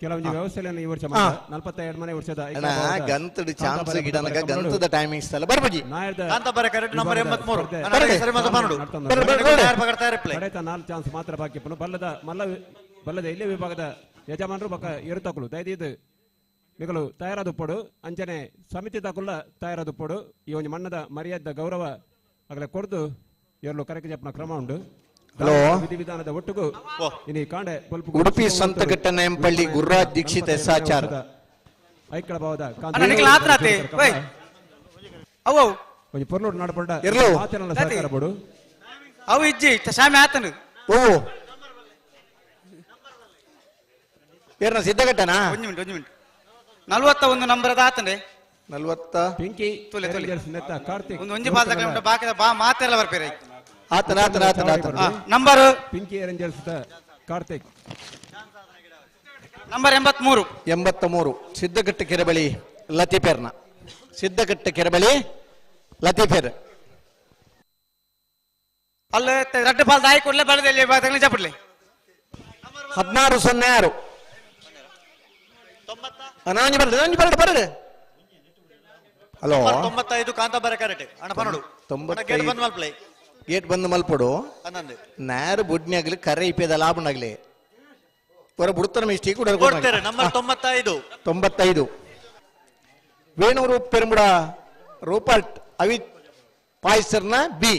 ಕೆಲವೊಂದು ವ್ಯವಸ್ಥೆಯನ್ನು ಈ ವರ್ಷ 42 ಮನೆ ವರ್ಷದ ಗಂತದ ಚಾನ್ಸ್ ಗಿಡನಗ ಗಂತದ ಟೈಮಿಂಗ್ಸ್ ಅಲ್ಲ ಬರ್ಬಜಿ ಕಾಂತಾಬಾರ ಕರೆಕ್ಟ್ ನಂಬರ್ 83 ಸರಿ ಮತ್ತು ಪನ್ನಡು ಕಡೆತ 4 ಚಾನ್ಸ್ ಮಾತ್ರ ಬಾಕಿ ಬಲ್ಲದ ಮಲ್ಲ ಬಲ್ಲದ ಇಲ್ಲೇ ವಿಭಾಗದ ಯಜಮಾನರು ಬಕ್ಕ ಇರುತ್ತಕುಲು ದಯದೀದು ನಿಗಲು ತಯಾರಾದುಪ್ಪಡು ಅಂಚನೆ ಸಮಿತಿ ತಕುಲ್ಲ ತಯಾರಾದುಪ್ಪಡು ಈ ಒಂದು ಮಣ್ಣದ ಮರ್ಯಾದ ಗೌರವ ಆಗಲೇ ಕೊಡ್ದು ಎರಲು ಕರೆಕ್ ಜಪ್ಪನ ಕ್ರಮ ಉಂಟು. ಹಲೋ ವಿಧಿವಿಧಾನದ ಒಟ್ಟಿಗೂ ಇನಿ ಕಾಂಡೆ ಉಡುಪಿ ಸಂತಘಟ್ಟ ನೇಂಪಳ್ಳಿ ಗುರುರಾಜ್ ದೀಕ್ಷಿತ್ ಎಸ್ ಆಚಾರ್ ಐಕಳ ಭಾವದ ಒಂಜಿ ಪೊರ್ಲೋಡು ನಾಡಪೊಂಡ ಆತನಲ್ಲ ಸಹಕಾರ ಬೋಡು ಅವು ಇಜ್ಜಿ ಶಾಮಿ ಆತನು ಓ ಏರ್ನ ಸಿದ್ಧಘಟ್ಟನಾ ಒಂಜಿ ಮಿನಿಟ್ ಒಂಜಿ ಮಿನಿಟ್ 41 ನಂಬರದ ಆತನೆ 40 ಪಿಂಕಿ ತುಲೆ ತುಲೆ ಕಾರ್ತಿಕ್ ಒಂದು ಒಂಜಿ ಬಾಲ್ದ ಬಾಕಿದ ಬಾ ಮಾತೆಲ್ಲ ಬರ್ಪೇರೆ ಆತನ ಆತನ ಆತನ ಆತನ number Pinky Rangers Karthik number 83 83 Siddaghatta ಕೆರೆಬಳಿ ಲತೀಫೇರ್ನ ಸಿದ್ಧಘಟ್ಟ ಕೆರೆಬಳಿ ಲತೀಫೇರ್ ಅಲ್ಲ ರಡ್ಡು ಬಾಲ್ ದಾಯಿ ಕೊಡ್ಲೆ ಬಲದಲ್ಲಿ ಜಪಡ್ಲಿ 16 06 ನಾಂಜಿ ಬರಡು ನಾಂಜಿ ಬರಡು ಬರಡು ಹಲೋ 95 ಕಾಂತಾಬಾರ ಕರೆಕ್ಟ್ ಅಣ್ಣ ಪನ್ನಡು ಗೇಟ್ ಬಂದ್ ಮಲ್ಪಲೆ ಗೇಟ್ ಬಂದು ಮಲ್ಪಡು ನೇರ ಬುಡ್ನಿಯಾಗಲಿ ಕರೆ ಇಪ್ಪದ ಲಾಭನಾಗ್ಲಿ ಹೊರ ಬುಡ್ತಾರ ಮಿಸ್ಟೇಕ್ ಕೊಡ್ತಾರೆ ನಂಬರ್ 95 95 ವೇಣೂರು ಪೆರುಂಬುಡ ರೂಪರ್ಟ್ ಅವಿತ್ ಪಾಯ್ಸರ್ನ ಬಿ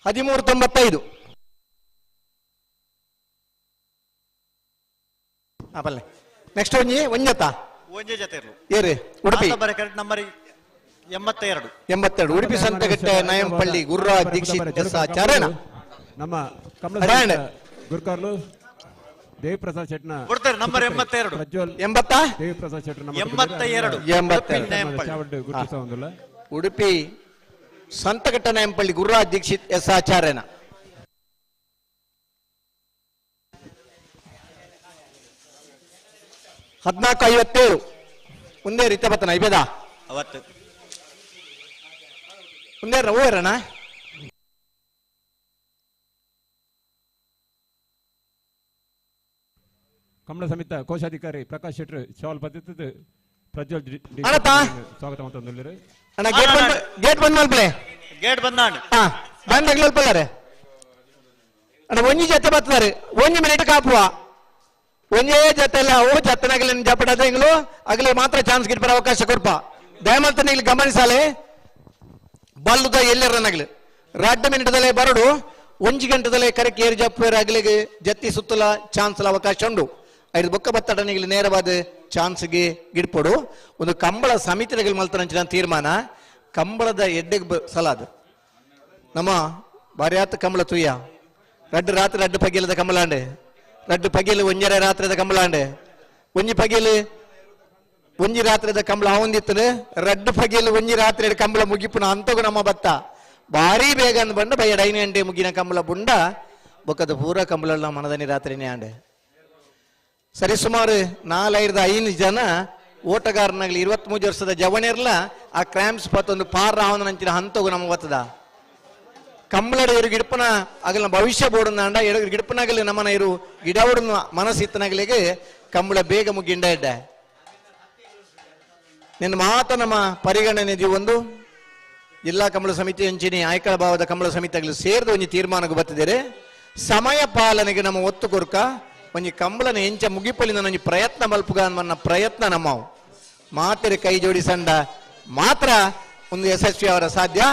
ಹದಿಮೂರು 95. ಪಲ್ಲೆ ನೆಕ್ಸ್ಟ್ ಒಂಜಿ ಒಂಜತ ಒಂಜೆ ಜೊತೆ ಇರ್ಲು ಏರಿ Udupi correct number 82 82 Udupi Santhekatte Nayampalli Gururaj Dixit S ಆಚಾರ್ಯನ ನಮ್ಮ ಕಮಲ ಗುರ್ಕಾರ್ಲು ದೇವಿಪ್ರಸಾದ್ ಶೆಟ್ನ ಕೊಡ್ತಾರೆ ನಂಬರ್ 82 ಪ್ರಜ್ವಲ್ 80 ದೇವಿಪ್ರಸಾದ್ ಶೆಟ್ರ 82 82 ಗುರುತಿಸ ಉಡುಪಿ ಸಂತಘಟ್ಟ ನಯಂಪಳ್ಳಿ ಗುರುರಾಜ್ ದೀಕ್ಷಿತ್ ಎಸ್ ಆಚಾರ್ಯನ 14:57 ಒಂದೇ ರೀತಿ ಬತ್ತನ ಐಬೇದ ಅವತ್ತು ಒಂದೇ ಓರಣ ಕಮಲ ಸಮಿತ ಕೋಶಾಧಿಕಾರಿ ಪ್ರಕಾಶ್ ಶೆಟ್ಟರ್ ಶಾಲ್ ಪದ್ಧತಿ ಪ್ರಜ್ವಲ್ ಸ್ವಾಗತ ಮಾತೊಂದುಲ್ಲೆರ್ ಅಣ್ಣ ಗೇಟ್ ಬಂದ್ ಗೇಟ್ ಬಂದ್ ಮಲ್ಪಲೆ ಗೇಟ್ ಬಂದಾಂಡ್ ಹಾ ಬಂದ್ ಅಗ್ಲಲ್ಪಲ್ಲಾರೆ ಅಣ್ಣ ಒಂಜಿ ಜೊತೆ ಬತ್ತಾರೆ ಒಂಜಿ ಮಿನಿಟ್ ಕಾಪುವ ಒಂಜೇ ಜೊತೆ ಅಲ್ಲ ಓ ಜತ್ತನಾಗಲಿ ಜಪಡದ ಇಂಗ್ಲು ಅಗಲಿ ಮಾತ್ರ ಚಾನ್ಸ್ ಗಿಟ್ಪರ ಅವಕಾಶ ಕೊರ್ಪ ದಯಮಲ್ತ ಇಲ್ಲಿ ಗಮನಿಸಾಲೆ ಬಲ್ಲುದ ಎಲ್ಲರನ್ನಾಗಲಿ ರಡ್ಡು ಮಿನಿಟ್ದಲ್ಲೇ ಬರಡು ಒಂಜಿ ಗಂಟೆದಲ್ಲೇ ಕರೆಕ್ ಏರು ಜಪ್ಪೇರು ಅಗಲಿಗೆ ಜತ್ತಿ ಸುತ್ತಲ ಚಾನ್ಸ್ ಅವಕಾಶ ಉಂಡು ಐದು ಬೊಕ್ಕ ಬತ್ತಡನಿಗೆ ನೇರವಾದ ಚಾನ್ಸ್ಗೆ ಗಿಡ್ಪೊಡು ಒಂದು ಕಂಬಳ ಸಮಿತಿಗಳ ಮಲ್ತನಂಚಿನ ತೀರ್ಮಾನ ಕಂಬಳದ ಎಡ್ಡೆಗೆ ಸಲಾದ ನಮ್ಮ ಬಾರ್ಯಾತ ಕಂಬಳ ತುಯ್ಯ ರಡ್ಡು ರಾತ್ರಿ ರಡ್ಡು ಪಗಿಲದ ಕಂಬಳಾಂಡೆ ರಡ್ಡು ಪಗಿಲು ಒಂಜರೆ ರಾತ್ರಿದ ಕಂಬಳಾಂಡೆ ಒಂಜಿ ಪಗಿಲು ಒಂಜಿ ರಾತ್ರಿದ ಕಂಬಳ ಆವಂದಿತ್ತನೆ ರಡ್ಡು ಪಗಿಲು ಒಂಜಿ ರಾತ್ರಿ ಕಂಬಳ ಮುಗಿಪುನ ಅಂತಗೂ ನಮ್ಮ ಬತ್ತ ಭಾರಿ ಬೇಗ ಅಂದ್ ಬಂಡ ಬೈ 5 ಗಂಟೆ ಮುಗಿನ ಕಂಬಳ ಬುಂಡ ಬೊಕ್ಕದ ಪೂರ ಕಂಬಳ ಮನದನಿ ರಾತ್ರಿನೇ ಆಂಡೆ ಸರಿಸುಮಾರು 4 5 ಜನ ಓಟಗಾರನಾಗಲಿ 23 ವರ್ಷದ ಜವನಿರ್ಲ ಆ ಕ್ರ್ಯಾಂಪ್ಸ್ ಪತ್ತೊಂದು ಪಾರ್ ರಾವಣನಂಚಿನ ಹಂತಗೂ ನಮ್ಮ ಬತ್ತದ ಕಂಬಳಡ ಇರು ಗಿಡಪನ ಆಗಲ ಭವಿಷ್ಯ ಬೋಡನ್ನ ಅಂಡ ಎಡು ಗಿಡಪನಾಗಲಿ ನಮ್ಮನ ಇರು ಗಿಡವಡನ್ನು ಮನಸ್ಸಿತ್ತನಾಗಲಿಗೆ ಕಂಬಳ ಬೇಗ ಮುಗಿಂಡ ಇಡ್ಡ ನಿನ್ನ ಮಾತ ನಮ್ಮ ಪರಿಗಣನೆ ಒಂದು ಜಿಲ್ಲಾ ಕಂಬಳ ಸಮಿತಿ ಅಂಚಿನಿ ಆಯ್ಕಳ ಭಾವದ ಕಂಬಳ ಸಮಿತಿಗಳು ಸೇರಿದ ಒಂಜಿ ತೀರ್ಮಾನಕ್ಕೆ ಬತ್ತಿದ್ದಾರೆ ಸಮಯ ಪಾಲನೆಗೆ ನಮ್ಮ ಒತ್ತು ಕೊರ್ಕ ಒಂಜಿ ಕಂಬಳನ ಎಂಚ ಮುಗಿಪಲಿನ ಒಂಜಿ ಪ್ರಯತ್ನ ಮಲ್ಪುಗ ಅನ್ನೋ ಪ್ರಯತ್ನ ನಮ್ಮವು ಮಾತೆರೆ ಕೈ ಜೋಡಿಸಂಡ ಮಾತ್ರ ಒಂದು ಯಶಸ್ವಿ ಅವರ ಸಾಧ್ಯ.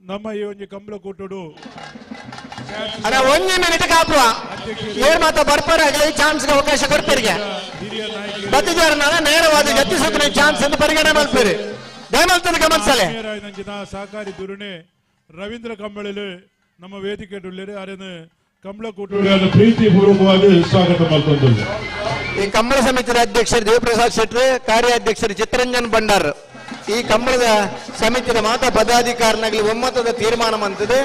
ನಮ್ಮ ಈ ಒಂದು ಕಂಬಳ ಕೂಟಡು ಅಣ್ಣ ಒಂಜಿ ಮಿನಿಟ್ ಕಾಪುವ ಏನ್ ಮಾತ ಬರ್ಪಾರ ಆಗಲಿ ಚಾನ್ಸ್ ಅವಕಾಶ ಕೊಡ್ತೀರಿಗೆ ಬತ್ತಿದಾರ ನೇರವಾದ ಜತ್ತಿಸುತ್ತ ಚಾನ್ಸ್ ಅಂತ ಪರಿಗಣನೆ ಮಾಡ್ತೀರಿ ದಯಮಲ್ತದ ಗಮನಿಸಲೆ ಸಹಕಾರಿ ಧೋರಣೆ ರವೀಂದ್ರ ಕಂಬಳಲಿ ನಮ್ಮ ವೇದಿಕೆ ಅರೇನು ಕಂಬಳ ಕೂಟಡು ಪ್ರೀತಿಪೂರ್ವಕವಾಗಿ ಸ್ವಾಗತ ಮಾಡ್ತೊಂದು. ಈ ಕಂಬಳ ಸಮಿತಿಯ ಅಧ್ಯಕ್ಷರು ದೇವಪ್ರಸಾದ್ ಶೆಟ್ರು, ಕಾರ್ಯಾಧ್ಯಕ್ಷರು ಚಿತ್ತರಂಜನ್ ಭಂಡಾರ್. ಈ ಕಂಬಳದ ಸಮಿತಿಯ ಮಾತಾ ಪದಾಧಿಕಾರಿನಾಗಲಿ ಒಮ್ಮತದ ತೀರ್ಮಾನ ಮಂತದೆ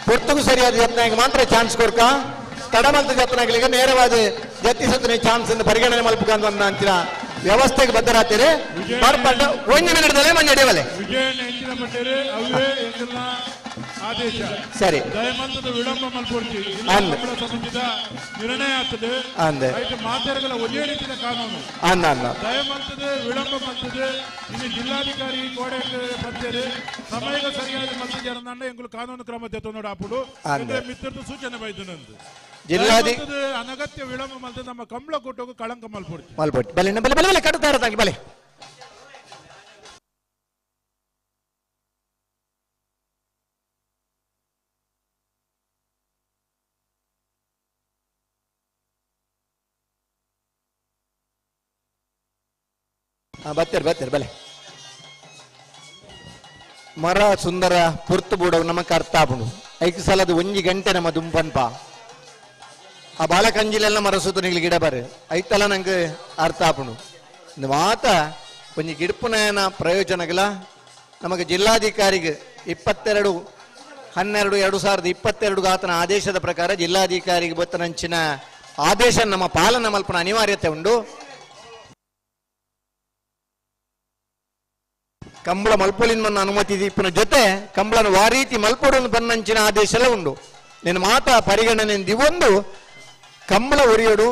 ಪೊರ್ತುಗು ಸರಿಯಾದ ಜತ್ನಾಗಿ ಮಾತ್ರ ಚಾನ್ಸ್ ಕೊರ್ಕ ತಡಮಲ್ತ ಜತ್ನಾಗಲಿಗೆ ನೇರವಾದ ಜತ್ತಿಸುತ್ತನೆ ಚಾನ್ಸ್ ಅನ್ನು ಪರಿಗಣನೆ ಮಲ್ಪುಕಂತ ಅಂತಿನ ವ್ಯವಸ್ಥೆಗೆ ಬದ್ಧರಾಗ್ತೀರಿ. ಒಂದು ಮಿನಿಟ್ದಲ್ಲೇ ಮಂಜ ಅಡಿಯವಲೆ ಆದೇಶ ಸರಿ ದಯಮಂತದ ವಿಳಂಬ ಮಲ್ಪೊಡ್ಚಿ ಅಂದ್. ಕಂಬಳ ಸಮಿತಿದ ನಿರ್ಣಯ ಆಗ್ತದೆ ಅಂದ್. ರೈತ ಮಾತೆರಗಳ ಒಂದೇ ರೀತಿಯ ಕಾನೂನು ಅಂದ ಅಂದ ದಯಮಂತದ ವಿಳಂಬ ಮಲ್ತದೆ ಇನ್ನು ಜಿಲ್ಲಾಧಿಕಾರಿ ಕೋಡೆ ಪಂಚೇರಿ ಸಮಯಕ್ಕೆ ಸರಿಯಾದ ಮಲ್ತಿದ್ದಾರೆ ಎಂಗುಲು ಕಾನೂನು ಕ್ರಮ ತೆತ್ತೊಂದು ಅಪ್ಪುಡು ಅಂದ್. ಮಿತ್ರದ್ದು ಸೂಚನೆ ಬೈದು ನಂದು ಜಿಲ್ಲಾಧಿ ದಯಮಂತದ ಅನಗತ್ಯ ವಿಳಂಬ ಮಲ್ತದೆ ನಮ್ಮ ಕಂಬಳ ಕೂಟಕ್ಕೂ ಕಳಂಕ ಮಲ್ಪೊಡ್ಚಿ ಮಲ್ಪೊಡ್ಚಿ ಬಲೆ ಬಲೆ ಬಲೆ ಬಲೆ ಕಟ್ಟುತ್ತಾ ಇರತ್ತಾಗಿ ಬಲೆ ಬತ್ತೀರಿ ಬತ್ತೀರಿ ಬಲೆ ಮರ ಸುಂದರ ಪುರ್ತು ಬೂಡವು ನಮಕ್ ಅರ್ಥ ಆಪುಂಡು ಐಕ್ ಸಲದ ಒಂಜಿ ಗಂಟೆ ನಮ್ಮ ದುಂಪನ್ಪ ಆ ಬಾಲಕಂಜಿಲೆಲ್ಲ ಮರ ಸುತ್ತ ನಿಗ್ಲಿ ಗಿಡ ಬಾರೆ ಐತಲ್ಲ ನಂಗೆ ಅರ್ಥ ಆಪುಂಡು ಮಾತ ಒಂಜಿ ಗಿಡಪುನಯನ ಪ್ರಯೋಜನಗಳ ನಮಗೆ ಜಿಲ್ಲಾಧಿಕಾರಿಗೆ 22/12/2022 ಆತನ ಆದೇಶದ ಪ್ರಕಾರ ಜಿಲ್ಲಾಧಿಕಾರಿಗೆ ಬತ್ತನಂಚಿನ ಆದೇಶ ನಮ್ಮ ಪಾಲನೆ ಮಲ್ಪನ ಅನಿವಾರ್ಯತೆ ಉಂಡು. ಕಂಬಳ ಮಲ್ಪೊಲಿನ ಮನ್ನ ಅನುಮತಿ ದೀಪನ ಜೊತೆ ಕಂಬಳನ ವಾರೀತಿ ಮಲ್ಪೊಡನ್ನು ಬನ್ನಂಚಿನ ಆದೇಶ ಎಲ್ಲ ಉಂಡು. ನಿನ್ನ ಮಾತ ಪರಿಗಣನೆ ದಿವೊಂದು ಕಂಬಳ ಒರಿಯೋಡು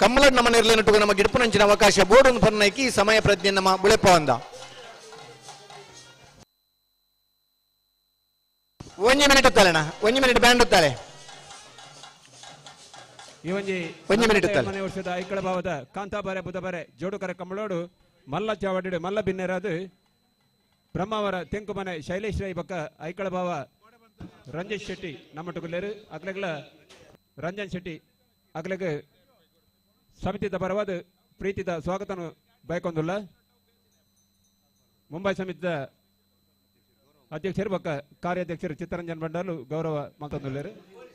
ಕಂಬಳ ನಮ್ಮ ನೆರಳಿನಟ್ಟು ನಮ್ಮ ಗಿಡಪನಂಚಿನ ಅವಕಾಶ ಬೋರ್ಡ್ ಪನ್ನೈಕಿ ಸಮಯ ಪ್ರಜ್ಞೆ ನಮ್ಮ ಬುಳೆಪ ಅಂದ ಒಂಜಿ ಮಿನಿಟ್ ಇತ್ತಾಳೆಣ್ಣ, ಒಂಜಿ ಮಿನಿಟ್ ಬ್ಯಾಂಡ್ ಇತ್ತಾಳೆ. ಈ ಒಂಜಿ ಒಂಜಿ ಮಿನಿಟ್ ಇತ್ತಾಳೆ. ಮನೆ ವರ್ಷದ ಐಕಳ ಭಾವದ ಕಾಂತಾಬಾರೆ ಬುಧಬಾರೆ ಜೋಡುಕರ ಕಂಬಳೋಡು ಮಲ್ಲ ಚಾವಡಿಡು ಮಲ್ಲ ಬಿನ್ನೆರಾದು ಬ್ರಹ್ಮಾವರ ತೆಂಕುಮನೆ ಶೈಲೇಶ್ ರೈ ಬಕ್ಕ ಐಕಳ ಭಾವ ರಂಜಿತ್ ಶೆಟ್ಟಿ ನಮ್ಮಟುಗುಲ್ಲೇರು ಅಗ್ಲೆಗ್ಲ ರಂಜನ್ ಶೆಟ್ಟಿ ಅಗ್ಲೆಗ್ ಸಮಿತಿದ ಪರವಾದ ಪ್ರೀತಿದ ಸ್ವಾಗತನು ಬಯಕೊಂದುಲ್ಲ. ಮುಂಬೈ ಸಮಿತಿದ ಅಧ್ಯಕ್ಷರು ಬಕ್ಕ ಕಾರ್ಯಾಧ್ಯಕ್ಷರು ಚಿತ್ತರಂಜನ್ ಭಂಡಾರ್ಲು ಗೌರವ ಮಾತೊಂದುಲ್ಲೇರು.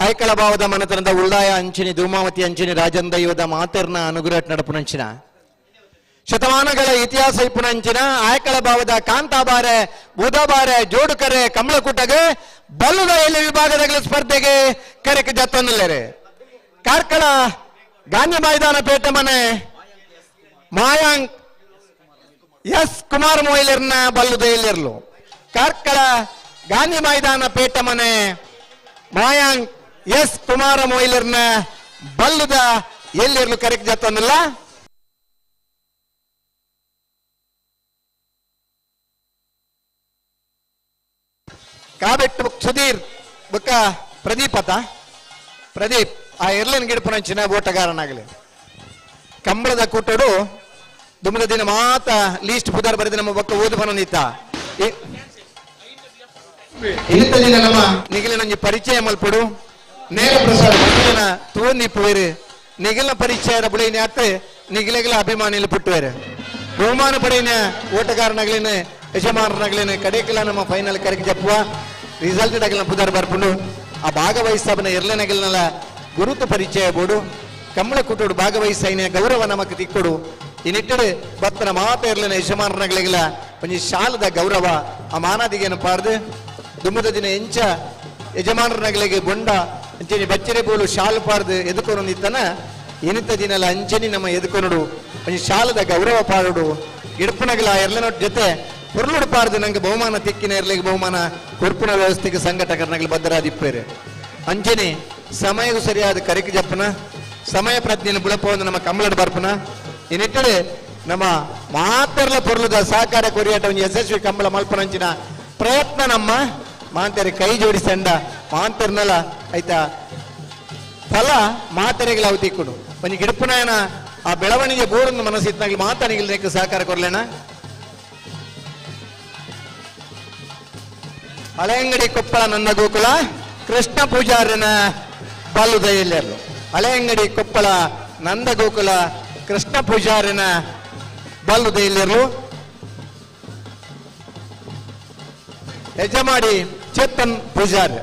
ಐಕಳ ಭಾವದ ಮನೆತನದ ಉಳ್ಳಾಯ ಅಂಚಿನಿ ಧೂಮಾವತಿ ಅಂಚಿನಿ ರಾಜಂದೈವದ ಮಾತೆರ್ನ ಅನುಗ್ರಹ ನಡಪುನಂಚಿನ ಶತಮಾನಗಳ ಇತಿಹಾಸ ಇಪ್ಪುನಂಚಿನ ಆಯಕಳ ಭಾವದ ಕಾಂತಾಬಾರೆ ಬೂದಾಬಾರೆ ಜೋಡುಕರೆ ಕಮಲಕೂಟಗೆ ಬಲ್ಲದ ಎಲ್ಲಿ ವಿಭಾಗದ ಸ್ಪರ್ಧೆಗೆ ಕರೆಕ್ ಜತ್ತೊಂದುಲ್ಲೇರೆ. ಕಾರ್ಕಳ ಗಾಂಧಿ ಮೈದಾನ ಪೇಟೆ ಮನೆ ಮಾಯಾಂಕ್ ಎಸ್ ಕುಮಾರ್ ಮೊಯ್ಲರ್ನ ಬಲ್ಲುದ ಎಲ್ಲಿರ್ಲು. ಕಾರ್ಕಳ ಗಾಂಧಿ ಮೈದಾನ ಪೇಟೆ ಮನೆ ಮಾಯಾಂಕ್ ಎಸ್ ಕುಮಾರ ಮೊಯ್ಲರ್ನ ಬಲ್ಲುದ ಎಲ್ಲಿರ್ಲು ಕರೆಕ್ಟ್ ಜತ್ತೊಂದಿಲ್ಲ. ಕಾಬೆಟ್ಟು ಸುಧೀರ್ ಬುಕ್ಕ ಪ್ರದೀಪ್ ಅತ ಪ್ರದೀಪ್ ಆ ಎರ್ಲನ್ ಗಿಡಪುನಂಚಿನ ಓಟಗಾರನಾಗಲಿ. ಕಂಬಳದ ಕೂಟಡು ದುಮ್ಮದ ದಿನ ಮಾತ ಲೀಸ್ಟ್ ಪುದಾರ್ ಬರೆದ ನಮ್ಮ ಬಕ್ಕ ಓದು ಬನೊಂದಿತ್ತ ದಿನ ನಮ್ಮ ನಿಗಿಲಿನೊಂಜಿ ಪರಿಚಯ ಮಲ್ಪಡು ನೇರ ಪ್ರಸಾದ ಮಂಜನ ತೂಂದಿಪ್ಪುವೇರು ನಿಗಿಲಿನ ಪರಿಚಯದ ಬುಳೆಯಿನ ಅತ್ತೆ ನಿಗಿಲೆಗಳ ಅಭಿಮಾನಿಲು ಪುಟ್ಟುವೇರು. ಬಹುಮಾನ ಪಡೆಯಿನ ಓಟಗಾರನಾಗಲಿನ ಯಜಮಾನರಾಗಲಿನ ಕಡೆಕಲ ನಮ್ಮ ಫೈನಲ್ ಕರೆಗೆ ಜಪ್ಪುವ ರಿಸಲ್ಟ್ ಡಗಲಿನ ಪುದಾರ್ ಬರ್ಪುಂಡು. ಆ ಭಾಗವಹಿಸಬನ ಎರ್ಲನಗಲ್ನಲ ಗುರುತು ಪರಿಚಯ ಬೋಡು ಕಮ್ಮಳ ಕೂಟೋಡು ಭಾಗವಹಿಸೈನ ಗೌರವ ನಮಕ್ ತಿಕ್ಕೊಡು. ಈ ನಿಟ್ಟಡು ಬತ್ತನ ಮಾತ ಎರ್ಲನ ಯಜಮಾನರಾಗಲಿಲ್ಲ ಒಂಜಿ ಶಾಲದ ಗೌರವ ಆ ಮಾನಾದಿಗೇನು ಪಾರ್ದು ದುಮ್ಮದ ದಿನ ಎಂಚ ಯಜಮಾನರನಗಲಿಗೆ ಬೊಂಡ ಅಂಚನೆ ಬಚ್ಚರೆ ಬೋಲು ಶಾಲು ಪಾರ್ದು ಎದುಕೊನೊಂದಿತ್ತನ ಏನಿತ್ತ ದಿನಲ ಅಂಚನಿ ನಮ್ಮ ಎದುಕೊನುಡು ಒಂಜಿ ಶಾಲದ ಗೌರವ ಪಾಡುಡು. ಇಡ್ಪುನಗಲ ಎರ್ಲನೊಟ್ಟು ಜೊತೆ ಪೊರ್ಲುಡು ಪಾರ್ದು ನಂಗೆ ಬಹುಮಾನ ತಿಕ್ಕಿನ ಎರ್ಲಿಗೆ ಬಹುಮಾನ ಕೊರ್ಪುನ ವ್ಯವಸ್ಥೆಗೆ ಸಂಘಟಕರನಗಲು ಬದ್ಧರಾದಿಪ್ಪೇರು. ಅಂಚನೆ ಸಮಯವು ಸರಿಯಾದ ಕರಿಕು ಜಪ್ಪನ ಸಮಯ ಪ್ರಜ್ಞೆಯನ್ನು ಬುಳಪವನ್ನು ನಮ್ಮ ಕಮ್ಮಲಡು ಬರ್ಪುನ. ಈ ನಿಟ್ಟಡೆ ನಮ್ಮ ಮಾತೆರ್ಲ ಪೊರ್ಲುದ ಸಹಕಾರ ಕೊರಿಯಾಟ ಒಂದು ಯಶಸ್ವಿ ಕಂಬಳ ಮಲ್ಪನಂಚಿನ ಪ್ರಯತ್ನ ನಮ್ಮ ಮಾಂತರಿ ಕೈ ಜೋಡಿಸಂಡ ಮಾಂತರ್ನಲ ಆಯ್ತಾ ಫಲ ಮಾತರೆಗಳ ಅವು ತಿಕ್ಕುಡು ಒಂಜಿ ಗಿಡಪುನಾಯನ ಆ ಬೆಳವಣಿಗೆ ಬೋರನ್ನು ಮನಸ್ಸಿತ್ತಾಗಲಿ ಮಾತನಿಗೆ ಸಹಕಾರ ಕೊರ್ಲೇನ. ಹಳೆಯಂಗಡಿ ಕೊಪ್ಪಳ ನನ್ನ ಗೋಕುಲ ಕೃಷ್ಣ ಪೂಜಾರನ ಬಾಲುದಯಲ್ಲೆರ್ಲು. ಹಳೆಯಂಗಡಿ ಕೊಪ್ಪಳ ನಂದ ಗೋಕುಲ ಕೃಷ್ಣ ಪೂಜಾರನ ಬಾಲುದಯಲ್ಲೆರ್ಲು. ಯಜಮಾಡಿ ಚೇತನ್ ಪೂಜಾರ್.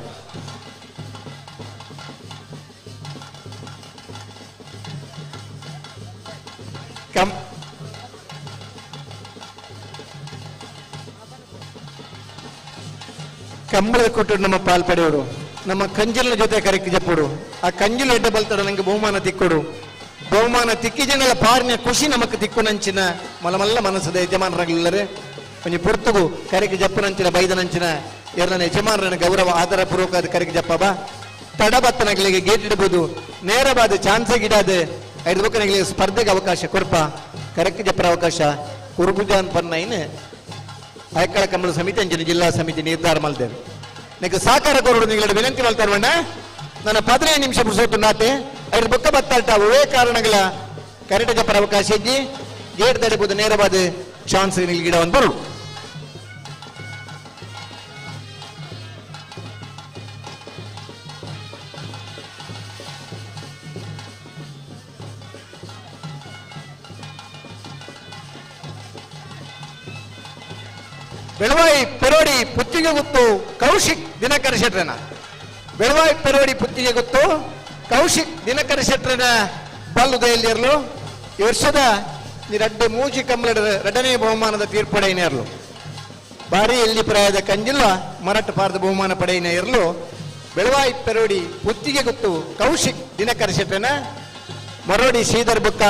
ಕಂಬಳದ ಕೊಟ್ಟು ನಮ್ಮ ಪಾಲ್ ಪಡೆಯೋಡು ನಮ್ಮ ಕಂಜಿಲಿನ ಜೊತೆ ಕರೆಕ್ಟ್ ಜಪ್ಪೋಡು. ಆ ಕಂಜಿಲು ಎಡ್ಡೆ ಬಲ್ತಾಡ ನಂಗೆ ಬಹುಮಾನ ತಿಕ್ಕೊಡು. ಬಹುಮಾನ ತಿಕ್ಕಿ ಜನಗಳ ಪಾರಿನ ಖುಷಿ ನಮಕ್ ತಿಕ್ಕು ನಂಚಿನ ಮಲಮಲ್ಲ ಮನಸ್ಸದ ಯಜಮಾನರಾಗಲಿಲ್ಲರೆ ಒಂಜಿ ಪೊರ್ತುಗು ಕರೆಗೆ ಜಪ್ಪನಂಚಿನ ಬೈದನಂಚಿನ ಎರಡನ ಯಜಮಾನರನ ಗೌರವ ಆದರ ಪೂರ್ವಕ ಕರೆಗೆ ಜಪ್ಪಬ ತಡಬತ್ತನಗಳಿಗೆ ಗೇಟ್ ಇಡಬಹುದು ನೇರವಾದ ಚಾನ್ಸ್ ಗಿಡಾದ ಐದು ಬೊಕ್ಕನಗಳಿಗೆ ಸ್ಪರ್ಧೆಗೆ ಅವಕಾಶ ಕೊರ್ಪ ಕರೆಕ್ಟ್ ಜಪ್ಪರ ಅವಕಾಶ ಕುರುಬುಜಾನ್ ಪನ್ನೈನ್ ಐಕಳ ಕಂಬಳ ಸಮಿತಿ ಅಂಚಿನ ಜಿಲ್ಲಾ ಸಮಿತಿ ನಿರ್ಧಾರ ಮಲ್ದೇವೆ. ನಿಮಗೆ ಸಹಕಾರ ಕೋರಡು ನಿಗಳ ವಿನಂತಿ ಮಾಡ್ತಾರಣ್ಣ. ನನ್ನ 15 ನಿಮಿಷ ಪುರುಷೋತ್ತು ನಾತೆ ಐದು ಬೊಕ್ಕ ಬತ್ತಾಟ ಒಳ್ಳೆ ಕಾರಣಗಳ ಕರೆಕ್ಟ್ ಜಪ್ಪರ ಅವಕಾಶ ಇದ್ದಿ ಗೇಟ್ ತಡೆಬಹುದು ನೇರವಾದ ಚಾನ್ಸ್ ಗಿಡ ಒಂದು ಬರು. ಬೆಳವಾಯಿ ಪೆರೋಡಿ ಪುತ್ತಿಗೆ ಗೊತ್ತು ಕೌಶಿಕ್ ದಿನಕರ ಶೆಟ್ರನ. ಬೆಳವಾಯಿ ಪೆರೋಡಿ ಪುತ್ತಿಗೆ ಗೊತ್ತು ಕೌಶಿಕ್ ದಿನಕರ ಶೆಟ್ರನ ಬಲ್ಲುದೆಯಲ್ಲಿರಲು ಈ ವರ್ಷದ ರಡ್ಡೆ ಮೂಜಿ ಕಂಬಳ ಎರಡನೇ ಬಹುಮಾನದ ತೀರ್ಪಡೆಯನೇರ್ಲು. ಭಾರಿ ಎಲ್ಲಿ ಪ್ರಾಯದ ಕಂಜಿಲ್ಲ ಮರಟ ಪಾರದ ಬಹುಮಾನ ಪಡೆಯನೇ ಇರಲು ಬೆಳವಾಯಿ ಪೆರೋಡಿ ಪುತ್ತಿಗೆ ಗೊತ್ತು ಕೌಶಿಕ್ ದಿನಕರ ಶೆಟ್ರನ. ಮರೋಡಿ ಶ್ರೀಧರ್ ಬುಕ್ಕ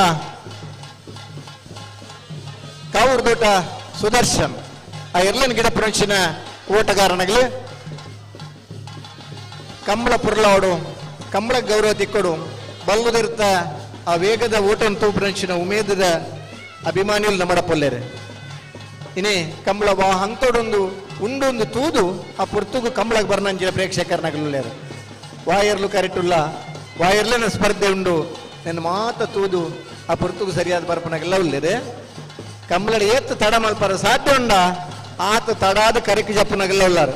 ಕಾವೂರ್ದೋಟ ಸುದರ್ಶನ್ ಆ ಎರ್ಲನ್ ಗಿಡ ಪುರಂಚಿನ ಓಟಗಾರನಾಗಲಿ. ಕಂಬಳ ಪುರ್ಲಾವಡು ಕಂಬಳ ಗೌರವ ತಿಕ್ಕೊಡು ಬಲ್ಲುದಿರ್ತ ಆ ವೇಗದ ಓಟನ್ ತೂಪುರಂಚಿನ ಉಮೇದದ ಅಭಿಮಾನಿಗಳು ನಮ್ಮಡ ಪೊಲ್ಲೇರೆ. ಇನಿ ಕಂಬಳ ವಾ ಹಂತೋಡೊಂದು ಉಂಡೊಂದು ತೂದು ಆ ಪುರ್ತುಗು ಕಂಬಳಕ್ಕೆ ಬರ್ನಂಚಿನ ಪ್ರೇಕ್ಷಕರನಾಗಲುಲ್ಲೇರು. ವಾಯರ್ಲು ಕರೆಟುಲ್ಲ ವಾಯರ್ಲಿನ ಸ್ಪರ್ಧೆ ಉಂಡು ನನ್ನ ಮಾತ ತೂದು ಆ ಪುರ್ತುಗು ಸರಿಯಾದ ಬರ್ಪನಾಗೆಲ್ಲ ಉಲ್ಲೇರೆ. ಕಂಬಳಡಿ ಏತ್ತು ತಡ ಮಲ್ಪರ ಸಾಧ್ಯ ಉಂಡ ಆತ ತಡಾದ ಕರೆಕ್ ಜಪ್ಪನಾಗೆಲ್ಲ ಉಲ್ಲಾರು.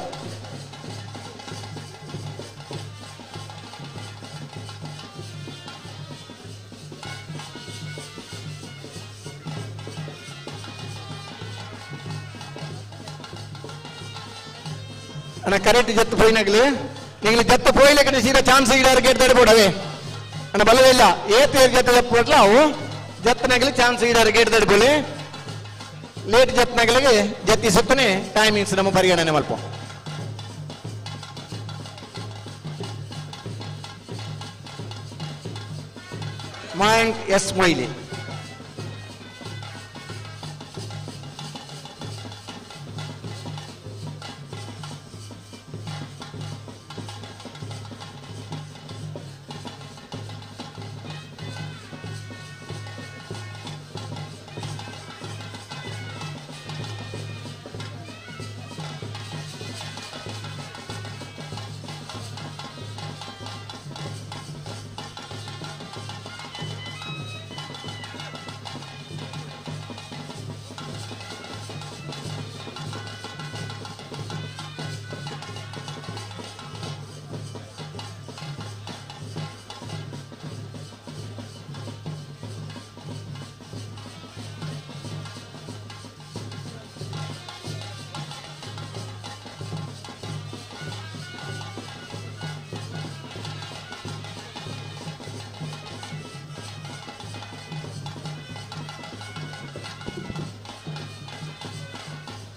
ಅಣ್ಣ ಕರೆಕ್ಟ್ ಜತ್ತು ಪೋಯಿನಾಗಲಿ ನೀವು ಜತ್ತು ಪೋಯ್ಲಿಕ್ಕೆ ಸೀದಾ ಚಾನ್ಸ್ ಗಿಡ ಗೇಟ್ ತಡಬೋಡವೆ ಅಣ್ಣ ಬಲವಿಲ್ಲ ಏತು ಜತ್ತು ಜಪ್ಪು ಅವು ಜತ್ತನಾಗಲಿ ಚಾನ್ಸ್ ಗಿಡ ಗೇಟ್ ತಡ್ಬೋಲಿ ಲೇಟ್ ಜತ್ನಾಗಲಿಗೆ ಜತ್ತಿ ಸುತ್ತನೆ ಟೈಮಿಂಗ್ಸ್ ನಮ್ಮ ಪರಿಗಣನೆ ಮಲ್ಪ. Mayank S Moily.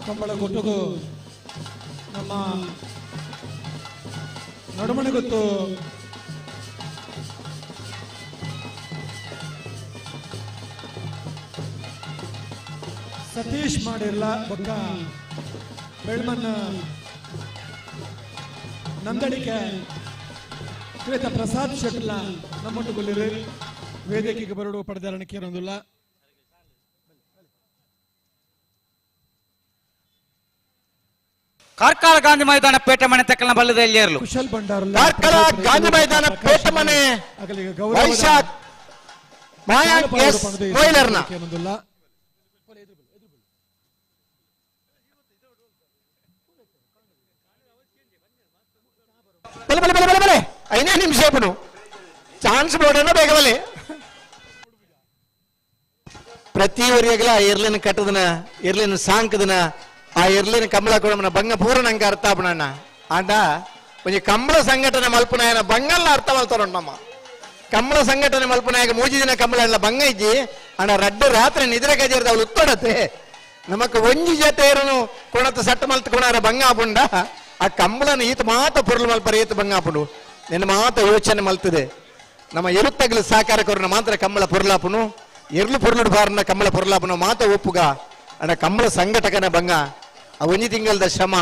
Kambala ಕೊಟ್ಟುಗು ನಮ್ಮ ನಡುಮನೆ ಗೊತ್ತು ಸತೀಶ್ ಮಾಡಿರ್ಲ ಬೊಕ್ಕ ಬೆಳ್ಮನ್ನ ನಂದಡಿಕೆ ಶ್ವೇತ ಪ್ರಸಾದ್ ಶೆಟ್ಲ ನಮ್ಮೊಟ್ಟುಗೊಲ್ಲಿರು ವೇದಿಕೆಗೆ ಬರಡು ಪಡೆದಾರಣಿಕೆ ಇರೋದಿಲ್ಲ. ಕಾರ್ಕಳ ಗಾಂಧಿ ಮೈದಾನ ಪೇಟೆ ಮನೆ ತಕ್ಕನ ಬಲ್ಲದ ಎಲ್ಲಿಯರ್ಲು ಕುಶಲ್ ಭಂಡಾರ ಕಾರ್ಕಳ ಗಾಂಧಿ ಮೈದಾನ ಪೇಟೆ ಮನೆ ವೈಶಾಖ್ ಮಾಯಾಂಕ್ ಎಸ್ ಮೊಯ್ಲರ್ನ. ಬಲೆ ಬಲೆ ಬಲೆ ಬಲೆ ಬಲೆ ಐನೇ ನಿಮಿಷ ಚಾನ್ಸ್ ಬೋರ್ಡನ್ನು ಬೇಗ ಬಲೆ. ಪ್ರತಿ ಊರಿಗಲ ಎರ್ಲಿನ ಕಟ್ಟದನ ಎರ್ಲಿನ ಸಾಂಕದನ ಆ ಎರ್ಲಿನ ಕಂಬಳ ಕೊಡಮನ ಬಂಗ ಪೂರ ನಂಗೆ ಅರ್ಥ ಆಪಣಣ್ಣ. ಆಂಡ ಒಂಜಿ ಕಂಬಳ ಸಂಘಟನೆ ಮಲ್ಪನಾಯನ ಬಂಗಲ್ಲ ಅರ್ಥ ಮಲ್ತಾರಣ್ಣಮ್ಮ. ಕಂಬಳ ಸಂಘಟನೆ ಮಲ್ಪನಾಯಕ ಮೂಜಿ ದಿನ ಕಂಬಳ ಎಲ್ಲ ಬಂಗ ಇಜ್ಜಿ ಅಣ್ಣ ರಡ್ಡು ರಾತ್ರಿ ನಿದ್ರೆ ಕಜೇರ್ದ ಅವಳು ಉತ್ತಡತೆ ನಮಕ್ ಒಂಜಿ ಜೊತೆ ಇರನು ಕೊಣತ ಸಟ್ಟ ಮಲ್ತ ಕೊಣಾರ ಬಂಗ ಆಪುಂಡ ಆ ಕಂಬಳನ ಈತ ಮಾತ ಪೊರ್ಲು ಮಲ್ಪರ ಈತ ಬಂಗ ಆಪುಂಡು ನಿನ್ನ ಮಾತ ಯೋಚನೆ ಮಲ್ತದೆ. ನಮ್ಮ ಎರುತ್ತಗ್ಲು ಸಹಕಾರ ಕೊರನ ಮಾತ್ರ ಕಂಬಳ ಪೊರ್ಲಾಪುನು ಎರ್ಲು ಪೊರ್ಲುಡು ಬಾರನ ಕಂಬಳ ಪೊರ್ಲಾಪುನು ಮಾತ ಒಪ್ಪುಗ ಅಣ್ಣ ಕಂಬಳ ಸಂಘಟಕನ ಬಂಗ ಆ ಒಂಜಿ ತಿಂಗಳದ ಶ್ರಮ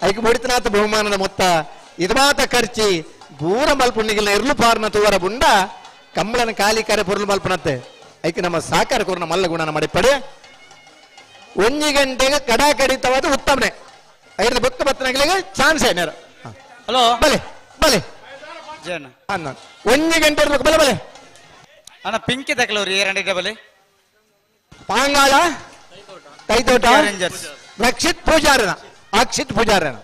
ಐಕ್ ಬಡಿತನಾಥ ಬಹುಮಾನದ ಮೊತ್ತ ಇದು ಮಾತ ಖರ್ಚಿ ಪೂರ ಮಲ್ಪುಣ್ಣಿಗಿಲ್ಲ ಎರ್ಲು ಪಾರ್ನ ತೂವರ ಬುಂಡ ಕಂಬಳನ ಖಾಲಿ ಕರೆ ಪೊರ್ಲು ಮಲ್ಪನತ್ತೆ ಐಕ್ ನಮ್ಮ ಸಹಕಾರ ಕೊರನ ಮಲ್ಲ ಗುಣನ ಮಾಡಿಪಡೆ. ಒಂಜಿ ಗಂಟೆಗೆ ಕಡಾ ಕಡಿತವಾದ ಉತ್ತಮನೆ ಐದು ಬೊಕ್ಕ ಬತ್ತನಗಳಿಗೆ ಚಾನ್ಸ್ ಏನಾರ. ಹಲೋ ಬಲೆ ಬಲೆ ಅನ್ನ ಒಂಜಿ ಗಂಟೆ ಇರ್ಬೇಕು ಬಲೆ ಬಲೆ ಅಣ್ಣ ಪಿಂಕಿ ತಕಲವ್ರಿ ಏರಂಡಿ ಬಲೆ ಪಾಂಗಾಳ ಕೈತೋಟ ರಕ್ಷಿತ್ ಪೂಜಾರನ ಅಕ್ಷಿತ್ ಪೂಜಾರನ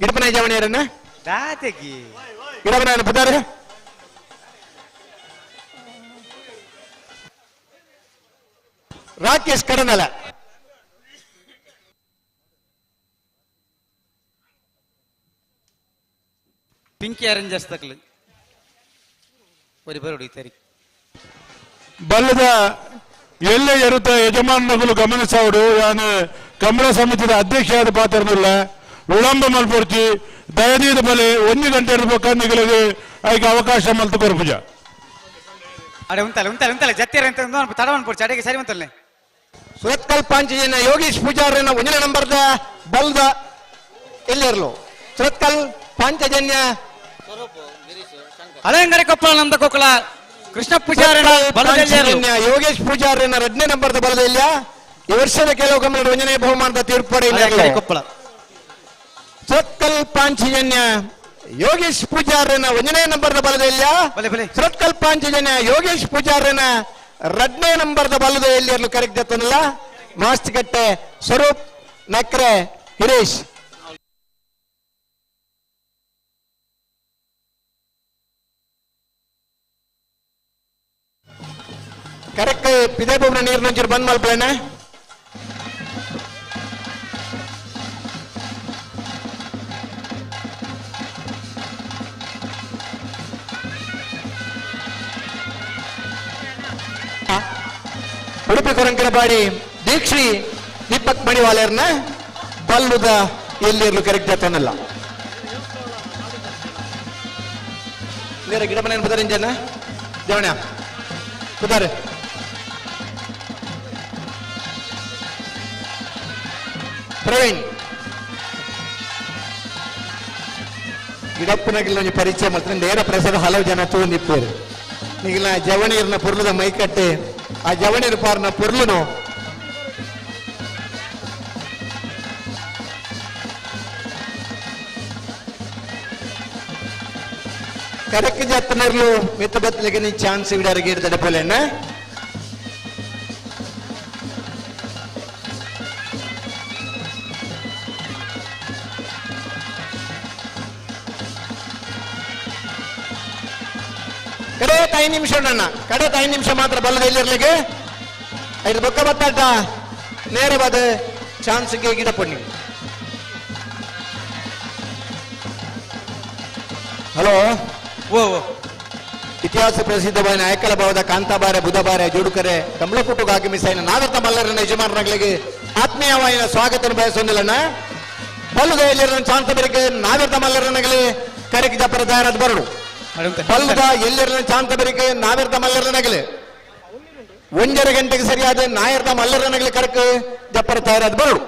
ಗಿಡಪನ ಜವಣಿಯರನ್ನ ದಾತೆಗಿ ಗಿಡಪನ ಪೂಜಾರ ರಾಕೇಶ್ ಕಡನಲ ಪಿಂಕಿ ಅರೇಂಜರ್ಸ್ ತಕಲು ಒರಿ ಬರೋಡು ಈ ತಾರೀಕು ಬಲ್ಲದ ಎಲ್ಲೆ ಎರುತ್ತ ಯಜಮಾನಗಳು ಗಮನಿಸೋಡು ಯಾನು ಕಂಬಳ ಸಮಿತಿದ ಅಧ್ಯಕ್ಷ ಪಾತ್ರನಿಲ್ಲ ವಿಳಂಬ ಮಲ್ಪೊರ್ಚಿ ದಯದೀದ ಬಲೆ ಒಂದು ಗಂಟೆ ಇರಬೇಕು ನಿಗಳಿಗೆ ಐಕೆ ಅವಕಾಶ ಮಲ್ತು ಕೊರ್ಪುಜ. ಅಡೆ ಉಂತಲೆ ಉಂತಲೆ ಉಂತಲೆ ಜತ್ತಿರ ಅಂತ ತಡವನ್ ಪೊರ್ಚಿ ಅಡೆಗೆ ಸರಿ ಉಂತಲೆ. ಸುರತ್ಕಲ್ ಪಾಂಚಜನ ಯೋಗೀಶ್ ಪೂಜಾರನ ಒಂದನೇ ನಂಬರ್ದ ಬಲ್ದ ಎಲ್ಲಿರಲು ಸುರತ್ಕಲ್ ಪಾಂಚಜನ್ಯ ಅಲಂಗರೆ ಕೊಪ್ಪಳ ನಂದ ಕೊಕ್ಕಳ ಕೃಷ್ಣ ಪೂಜಾರನ ಯೋಗೇಶ್ ಪೂಜಾರನ ಎರಡನೇ ನಂಬರ್ದ ಬಲದ ಈ ವರ್ಷದ ಕೆಲವು ಗಮನ ಒಂದನೇ ಬಹುಮಾನದ ತೀರ್ಪು ಕೊಪ್ಪಳ ಸುರತ್ಕಲ್ ಪಾಂಚಜನ್ಯ ಯೋಗೇಶ್ ಪೂಜಾರನ ಒಂದನೇ ನಂಬರ್ದ ಬಲದ ಸುರತ್ಕಲ್ ಪಾಂಚಜನ್ಯ ಯೋಗೇಶ್ ಪೂಜಾರನ ಎರಡನೇ ನಂಬರ್ದ ಬಲದ ಎಲ್ಲಿ ಕರೆಕ್ಟ್ ಎತ್ತನಲ್ಲ ಮಾಸ್ತಿಕಟ್ಟೆ ಸ್ವರೂಪ್ ನಕ್ರೆ ಹಿರೇಶ್. ಕರೆಕ್ಟ್ ಪಿದೇಬೊಬ್ಬನ ನೀರು ಒಂಚೂರು ಬಂದ್ ಮಲ್ಪಲೇನೆ. ಉಡುಪಿ ಕೊರಂಕನಪಾಡಿ ದೀಕ್ಷಿ ದೀಪಕ್ ಮಣಿವಾಲರ್ನ ಬಲ್ಲುದ ಎಲ್ಲಿರ್ಲು ಕರೆಕ್ಟ್ ಆತನಲ್ಲ ನೇರ ಗಿಡ ಮನೆ ಬದರಿಂಜನ ದೇವಣ್ಣ. ಕುದಾರೆ ಪ್ರವೀಣ್ ಗಿಡಪ್ಪನಗಿಲ್ಲ ಒಂಜಿ ಪರಿಚಯ ಮಾಡ್ತಾರೆ ನೇರ ಪ್ರಸಾದ ಹಲವು ಜನ ತೂಂದಿಪ್ಪೇರು ನಿಗಿಲ್ಲ ಜವಣೀರ್ನ ಪೊರ್ಲುದ ಮೈಕಟ್ಟೆ ಆ ಜವಣೀರ್ ಪಾರ್ನ ಪೊರ್ಲುನು ಕರೆಕ್ ಜತ್ತನರ್ಲು ಮಿತ್ತ ಬತ್ತಲಿಗೆ ನೀ ಚಾನ್ಸ್ ಇಡಾರಿಗೆ ಇಡ್ತಡೆ ಪೋಲೆಣ್ಣ ಕಡೆ 5 ನಿಮಿಷ ಅಣ್ಣ, ಕಡೆ 5 ನಿಮಿಷ ಮಾತ್ರ ಬಲ್ಲದ ಇಲ್ಲಿರ್ಲಿಕ್ಕೆ ಐದು ಬೊಕ್ಕ ಬತ್ತಾಟ ನೇರವಾದ ಚಾನ್ಸ್ಗೆ ಗಿಡ ಪೊಣ್ಣಿ. ಹಲೋ ಓ ಇತಿಹಾಸ ಪ್ರಸಿದ್ಧವಾದ ನಾಯಕಲ ಭಾವದ ಕಾಂತಾಬಾರೆ ಬುಧಬಾರೆ ಜೋಡುಕರೆ ಕಮಲಕುಟುಗ ಆಗಮಿಸಾಯಿನ ನಾಗರ್ತ ಮಲ್ಲರನ್ನ ಯಜಮಾನರಾಗಲಿಗೆ ಆತ್ಮೀಯವಾಯಿನ ಸ್ವಾಗತ ಬಯಸೊಂದಿಲ್ಲಣ್ಣ. ಬಲ್ಲದ ಎಲ್ಲಿರನ್ನ ಚಾನ್ಸ್ ಬರಿಕೆ ನಾಗರ್ತ ಮಲ್ಲರನ್ನಗಲಿ ಕರೆಕ್ ಜಪರ ತಯಾರಾದ ಬರಡು. ಬಲ್ಲದ ಎಲ್ಲಿರನ್ನ ಚಾಂತ ಬರಿಕೆ ನಾವಿರ್ದ ಮಲ್ಲರನಗಲಿ 1.5 ಗಂಟೆಗೆ ಸರಿಯಾದ ನಾಯರ್ದ ಮಲ್ಲರನಗಲಿ ಕರಕ್ ಜಪ್ಪರ ತಯಾರಾದ ಬರಡು.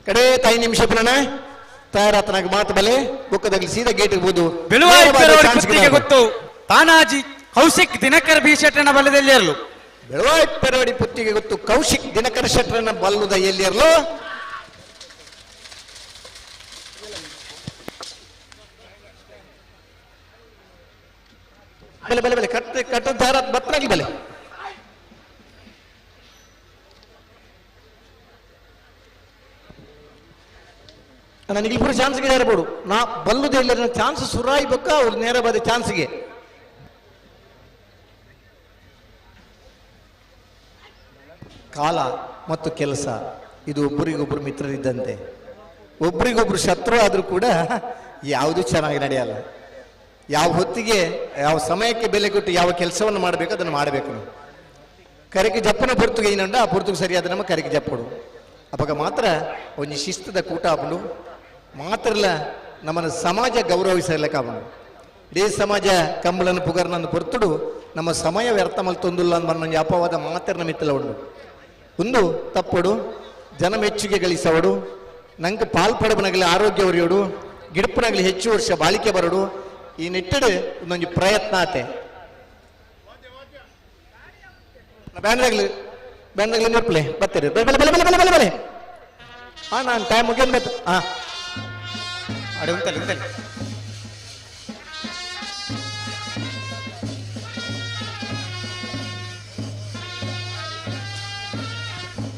ಕಡೆ 5 ನಿಮಿಷ ಪುನಃ ತಯಾರಾತನಾಗ ಮಾತು ಬಲೆ ಬುಕ್ಕದಾಗಲಿ ಸೀದಾ ಗೇಟ್ ಬೋದು. ಗೊತ್ತು ತಾನಾಜಿ ಕೌಶಿಕ್ ದಿನಕರ್ ಬಿ ಶೆಟ್ಟನ ಬಲ್ಲದಲ್ಲಿ ಇರಲು. ಬೆಳುವಾಯ್ ಪೆರವಡಿ ಪುತ್ತಿಗೆ ಗೊತ್ತು ಕೌಶಿಕ್ ದಿನಕರ್ ಶೆಟ್ಟರನ ಬಲ್ಲುದ ಎಲ್ಲಿರಲು. ಬೆಲೆ ಬೆಲೆ ಬೆಲೆ ಕಟ್ ಕಟ್ಟ ತಯಾರಾತ್ ಬತ್ತನಾಗಿ ಬೆಲೆ ನನಗೆ ಇಬ್ಬರು ಚಾನ್ಸ್ಗೆ ಇರ್ಬೋದು. ನಾ ಬಲ್ಲುದೇ ಇಲ್ಲ ಚಾನ್ಸ್ ಸುರಾಯಿ ಬಕ್ಕ ಅವ್ರು ನೇರ ಬಾದ ಚಾನ್ಸ್ಗೆ. ಕಾಲ ಮತ್ತು ಕೆಲಸ ಇದು ಒಬ್ಬರಿಗೊಬ್ಬರು ಮಿತ್ರರಿದ್ದಂತೆ. ಒಬ್ರಿಗೊಬ್ರು ಶತ್ರು ಆದರೂ ಕೂಡ ಯಾವುದೂ ಚೆನ್ನಾಗಿ ನಡೆಯಲ್ಲ. ಯಾವ ಹೊತ್ತಿಗೆ ಯಾವ ಸಮಯಕ್ಕೆ ಬೆಲೆ ಕೊಟ್ಟು ಯಾವ ಕೆಲಸವನ್ನು ಮಾಡಬೇಕು ಅದನ್ನು ಮಾಡಬೇಕು. ನಾವು ಕರೆಗೆ ಜಪ್ಪನ ಪೊರ್ತುಗೆ ಏನಂಡ ಆ ಪೊರ್ತುಗೆ ಸರಿಯಾದ ನಮ್ಮ ಕರೆಗೆ ಜಪ್ಪಡು ಅವಾಗ ಮಾತ್ರ ಒಂದು ಶಿಸ್ತದ ಕೂಟ ಆಪುಂಡು. ಮಾತ್ರಲ್ಲ ನಮ್ಮನ್ನು ಸಮಾಜ ಗೌರವಿಸಲಿಕ್ಕಾಪುಂಡು. ಇಡೀ ಸಮಾಜ ಕಂಬಳನ್ನು ಪುಗರ್ನನ್ನು ಪೊರ್ತುಡು ನಮ್ಮ ಸಮಯ ವ್ಯರ್ಥ ಮಲ್ತೊಂದುಲ್ಲ ಅನ್ನೋ ಅಪವಾದ ಮಾತ್ರ ನಮಿತ್ತಲ ಉಂಡು. ಒಂದು ತಪ್ಪಡು ಜನ ಮೆಚ್ಚುಗೆ ಗಳಿಸವಡು, ನಂಗೆ ಪಾಲ್ಪಡಬನಗಲಿ ಆರೋಗ್ಯ ಒರೆಯೋಡು, ಗಿಡಪನಗಲಿ ಹೆಚ್ಚು ವರ್ಷ ಬಾಳಿಕೆ ಬರಡು, ಈ ನಿಟ್ಟಡು ಒಂದೊಂದು ಪ್ರಯತ್ನ ಆತೆ. ಬ್ಯಾನ್ರಾಗ್ಲಿ ಬ್ಯಾನ್ರಾಗ್ಲಿ ನಿರ್ಪ್ಲೆ ಬರ್ತೀರಿ ಬೆಲೆ ಬೆಲೆ ಬೆಲೆ ಬೆಲೆ ಬೆಲೆ ಬೆಲೆ ಹಾಂ ನಾನು ಟೈಮ್ ಮುಗಿಯೋದು ಬತ್ತು ಹಾಂ ಅಡೆ ಉಂಟಲ್ಲಿ ಉಂಟಲ್ಲಿ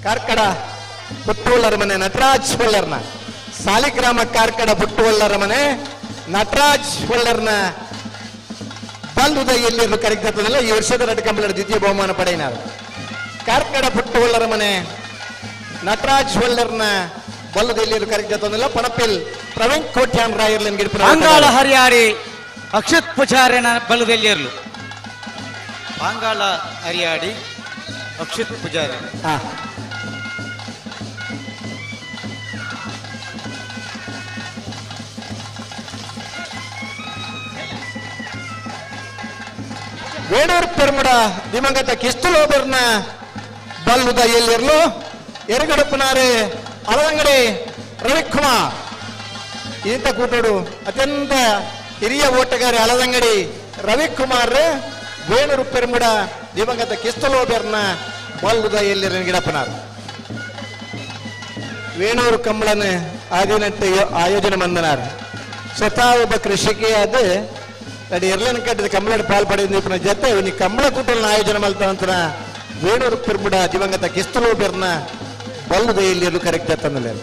ಕಾರ್ಕಡ ಪುಟ್ಟುವಲ್ಲರ ಮನೆ ನಟರಾಜ್ ಹೊಳ್ಳರ್ನ ಸಾಲಿಗ್ರಾಮ ಕಾರ್ಕಡ ಪುಟ್ಟುವಲ್ಲರ ಮನೆ ನಟರಾಜ್ ಹೊಳ್ಳರ್ನ ಬಲ್ಲುದ ಎಲ್ಲಿರಲು ಕರೆಕ್ಟ್ ಈ ವರ್ಷದ ನಟಕಂಬಳ ದ್ವಿತೀಯ ಬಹುಮಾನ ಪಡೆಯಿನಾರು. ಕಾರ್ಕಡ ಪುಟ್ಟುವಲ್ಲರ ಮನೆ ನಟರಾಜ್ ಹೊಳ್ಳರ್ನ ಬಲ್ಲುದ ಎಲ್ಲಿರಲು ಕರೆಕ್ಟ್ ಪಣಪಿಲ್ ಪ್ರವೀಣ್ ಕೋಟ್ಯಾನ್ ರಾಯರ್ಲನ್ ಪಾಂಗಾಳ ಹರಿಯಾರಿ ಅಕ್ಷತ್ ಪೂಜಾರ್ಯನ ಬಲ್ಲದೆಲ್ಲಿರಲು. ಪಾಂಗಾಳ ಹರಿಯಾಡಿ ಅಕ್ಷತ್ ಪೂಜಾರಿ. ವೇಣೂರು ಪೆರ್ಮುಡ ದಿವಂಗತ ಕಿಸ್ತುಲೋಬರ್ನ ಬಲ್ಲುದ ಎಲ್ಲಿರಲು ಎರಗಡಪ್ಪನಾರೆ ಅಲವಂಗಡಿ ರವಿಕುಮಾರ್ ಇಂಥ ಕೂಟೋಡು ಅತ್ಯಂತ ಹಿರಿಯ ಓಟಗಾರ ಅಲದಂಗಡಿ ರವಿಕುಮಾರ್ ವೇಣೂರು ಪೆರ್ಮುಡ ದಿವಂಗತ ಕಿಸ್ತುಲೋಬರ್ನ ಬಲ್ಲುದ ಎಲ್ಲಿರಲು ಗಿಡಪ್ಪನಾರ್. ವೇಣೂರು ಕಂಬಳನ ಆದಿನಟ್ಟ ಆಯೋಜನೆ ಮಂದನಾರ್ ಸ್ವತಃ ಒಬ್ಬ ಕೃಷಿಕೆಯಾದ ಅಡಿ ಎರ್ಲನ್ ಕಟ್ಟಿದ ಕಂಬಳದ ಪಾಲ್ ಪಡೆದ ಜೊತೆ ಇವನಿಗೆ ಕಂಬಳ ಕೂಟಲ್ನ ಆಯೋಜನೆ ಮಾಡ್ತಾನಂತರ ವೇಣೂರು ಪೆರ್ಮುಡ ದಿವಂಗತ ಕಿಸ್ತುಲೋಬೆರ್ನ ಬಲ್ಲುದ ಎಲ್ಲಿರಲು ಕರೆಕ್ಟ್ ತಂದಲೆ.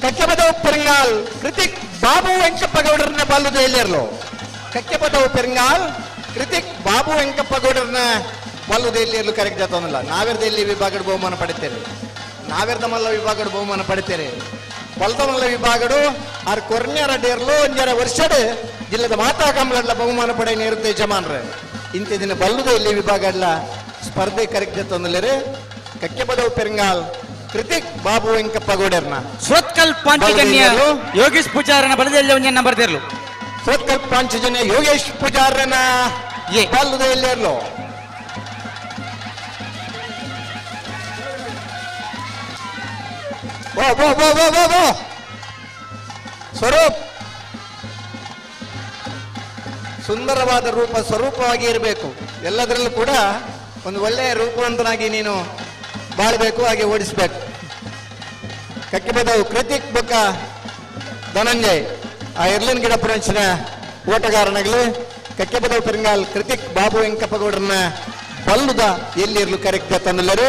ಕಕ್ಕೆಪದವು ಪೆರಿಂಗಾಲ್ ಕೃತಿಕ್ ಬಾಬು ವೆಂಕಪ್ಪ ಗೌಡರನ್ನ ಬಲ್ಲುದ ಎಲ್ಲಿರಲು. ಕಕ್ಕೆಪದವು ಪೆರಿಂಗಾಲ್ ಕೃತಿಕ್ ಬಾಬು ವೆಂಕಪ್ಪ ಗೌಡರನ್ನ ಬಲ್ಲುದ ಎಲ್ಲಿರಲು ಕರೆಕ್ಟ್ ಜಾತವನಲ್ಲ. ನಾವೆರದಲ್ಲಿ ವಿಭಾಗದ ಬಹುಮಾನ ಪಡೆಯುತ್ತೇವೆ. ನಾವೆರ್ದ ಮಲ್ಲ ವಿಭಾಗಡು ಬಹುಮಾನ ಪಡಿತೇನೆ. ಬಲ್ದ ಮಲ್ಲ ವಿಭಾಗಡು ಆರ್ ಕೊರ್ನ್ಯರ ಡೇರ್ಲು ಒಂಜರ ವರ್ಷಡು ಜಿಲ್ಲೆದ ಮಾತಾ ಕಂಬಳಡ್ಲ ಬಹುಮಾನ ಪಡೆ ನೇರುತ್ತೆ ಯಜಮಾನ್ರೆ. ಇಂಥ ದಿನ ಬಲ್ಲುದ ಇಲ್ಲಿ ವಿಭಾಗಡ್ಲ ಸ್ಪರ್ಧೆ ಕರೆಕ್ಟ್ ತಂದಲೇರೆ ಕಕ್ಕೆಬದವು ಪೆರಂಗಾಲ್ ಕೃತಿಕ್ ಬಾಬು ವೆಂಕಪ್ಪ ಗೌಡರ್ನ ಸ್ವತ್ಕಲ್ ಪಾಂಚಜನ್ಯ ಯೋಗೇಶ್ ಪೂಜಾರನ ಬಲದಲ್ಲಿ ಒಂಜಿ ನಂಬರ್ ದೇರ್ಲು. ಸ್ವತ್ಕಲ್ ಪಾಂಚಜನ್ಯ ಯೋಗೇಶ್ ಪೂಜಾರನ ಬಲ್ಲುದ ಎಲ್ಲೇರ್ಲು. ಓ ಓ ಓ ಓ ಓ ಓ ಸ್ವರೂಪ್ ಸುಂದರವಾದ ರೂಪ ಸ್ವರೂಪವಾಗಿ ಇರಬೇಕು. ಎಲ್ಲದರಲ್ಲೂ ಕೂಡ ಒಂದು ಒಳ್ಳೆಯ ರೂಪವಂತನಾಗಿ ನೀನು ಬಾಳಬೇಕು, ಹಾಗೆ ಓಡಿಸಬೇಕು. ಕಕ್ಕಿಬದವು ಕೃತಿಕ್ ಬೊಕ್ಕ ಧನಂಜಯ್ ಆ ಎರ್ಲಿನ್ ಗಿಡ ಪುರಂಚಿನ ಓಟಗಾರನಾಗಲಿ ಕಕ್ಕೆಬದವು ಪೆರಂಗಾಲ್ ಕೃತಿಕ್ ಬಾಬು ವೆಂಕಪ್ಪಗೌಡರನ್ನ ಬಲ್ಲುದ ಎಲ್ಲಿರಲು ಕರೆಕ್ಟ್ ತನ್ನಲ್ಲರು.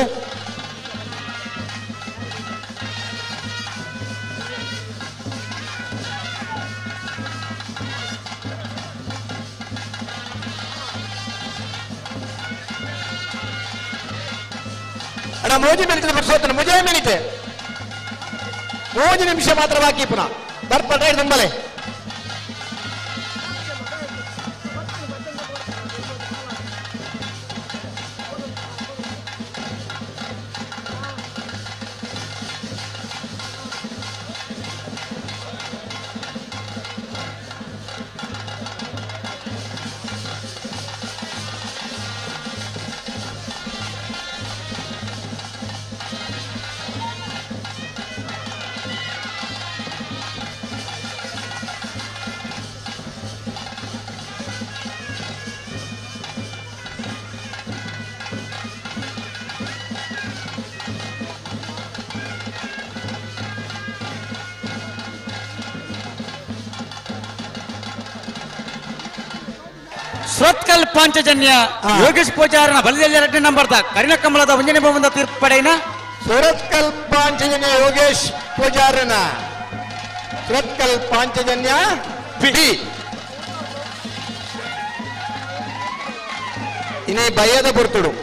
ಅಣ್ಣ ಮೋಜಿ ಮಿನಿಟ್ ಪುರುಷೋತ್ತನ ಮುಜೆ ಮಿನಿಟ್ 3 ನಿಮಿಷ ಮಾತ್ರ ಬಾಕಿ. ಪುನಃ ಬರ್ಪಟ್ಟ ತುಂಬಲೆ ಸ್ವತ್ಕಲ್ ಪಾಂಚಜನ್ಯ ಯೋಗೇಶ್ ಪೂಜಾರನ ಬಲದಲ್ಲಿ ಎರಡನೇ ನಂಬರ್ ಕರಿಣ ಕಮಲದ ಒಂದನೇ ಬಹುಮಾನದ ತೀರ್ಪು ಪಡೆಯಿನ ಸುರತ್ಕಲ್ ಪಾಂಚಜನ್ಯ ಯೋಗೇಶ್ ಪೂಜಾರನ ಸುರತ್ಕಲ್ ಪಾಂಚಜನ್ಯ ಬಿ. ಇನ್ನೇ ಭಯದ ಬರ್ತುಡು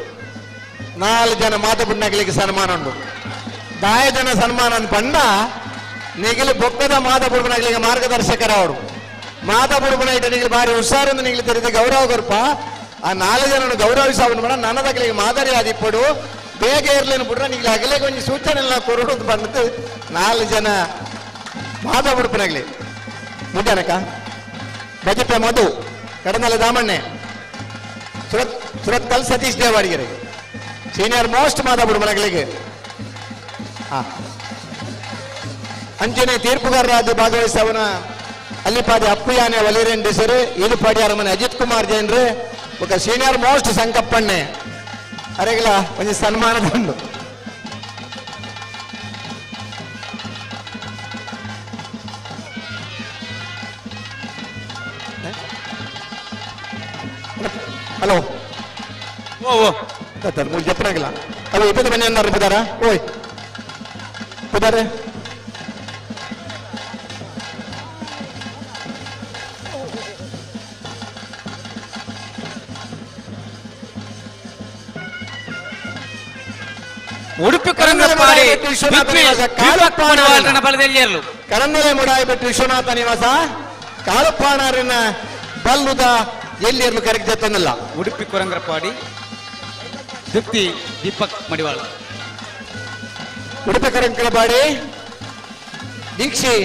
4 ಜನ ಮಾತಬುಣ್ಣಗಳಿಗೆ ಸನ್ಮಾನ ಉಂಟು. 10 ಜನ ಸನ್ಮಾನ ಪಂಡ ನಿಗಿಲು ಬೊಕ್ಕದ ಮಾತಬುಡ್ಬನಗಳಿಗೆ ಮಾರ್ಗದರ್ಶಕರವರು ಮಾತಬುಡುಬನ ಇಟ್ಟ ನಿಗಿಲು ಬಾರಿ ಹುಷಾರೊಂದು ನಿಗಿಲು ತೆರೆದ ಗೌರವ ಕೊರ್ಪ ಆ 4 ಜನನು ಗೌರವಿಸವನು ಬೇಡ ನನ್ನದಗಳಿಗೆ ಮಾದರಿ ಆದಿಪ್ಪಡು ಬೇಗ ಇರ್ಲೇನು ಬಿಡ್ರ ನಿಗಿಲು ಅಗಲೇ ಕೊಂಚ ಸೂಚನೆ ಎಲ್ಲ ಕೊರಡು ಬಂದು 4 ಜನ ಮಾತಬುಡುಪನಗಲಿ ಮುದ್ದಾನಕ ಬಜಪೆ ಮಧು ಕಡನಲೆ ದಾಮಣ್ಣೆ ಸುರತ್ಕಲ್ ಸತೀಶ್ ದೇವಾಡಿಗೆರೆ ಸೀನಿಯರ್ ಮೋಸ್ಟ್ ಮಾತಬುಡುಪನಗಳಿಗೆ ಅಂಚನೆ ತೀರ್ಪುಗಾರರಾದ ಭಾಗವಹಿಸವನ ಅಲ್ಲಿಪಾಡಿ ಅಪ್ಪುಯಾನೆ ವಲೇರಿಯನ್ ಡಿಸರು ಈಲುಪಾಡಿ ಅರಮನೆ ಅಜಿತ್ ಕುಮಾರ್ ಜೈನ್ರು ఒక ಸೀನಿಯರ್ ಮೋಸ್ಟ್ ಸಂಕಪ್ಪಣ್ಣೆ ಅರೆಗಲ ಒಂಜಿ ಸನ್ಮಾನ ಬಂದು ಹಲೋ ಓ ಓ ಮೂರು ಜಪ್ಪನಾಗಿಲ್ಲ ಅವು ಇಪ್ಪತ್ತು ಮನೆ ಅನ್ನಾರು ಪುದಾರ ಓಯ್ ಪುದಾರೆ ಉಡುಪಿ ಕರಂಗಪಾಡಿ ಬಲದಲ್ಲಿ ಕರಂದಲೆ ಮುಡಾಯಿಬೆಟ್ಟು ವಿಶ್ವನಾಥ ನಿವಾಸ ಕಾಳಪ್ಪಾಣಾರಿನ ಬಲ್ಲುದ ಎಲ್ಲಿರಲು ಕರೆಕ್ಟ್ ಜತ್ತನಲ್ಲ. ಉಡುಪಿ ಕೊರಂಗರಪಾಡಿ ದೀಪ್ತಿ ದೀಪಕ್ ಮಡಿವಾಳ ಉಡುಪಿ ಕರಂಕಲಪಾಡಿ ದೀಕ್ಷಿ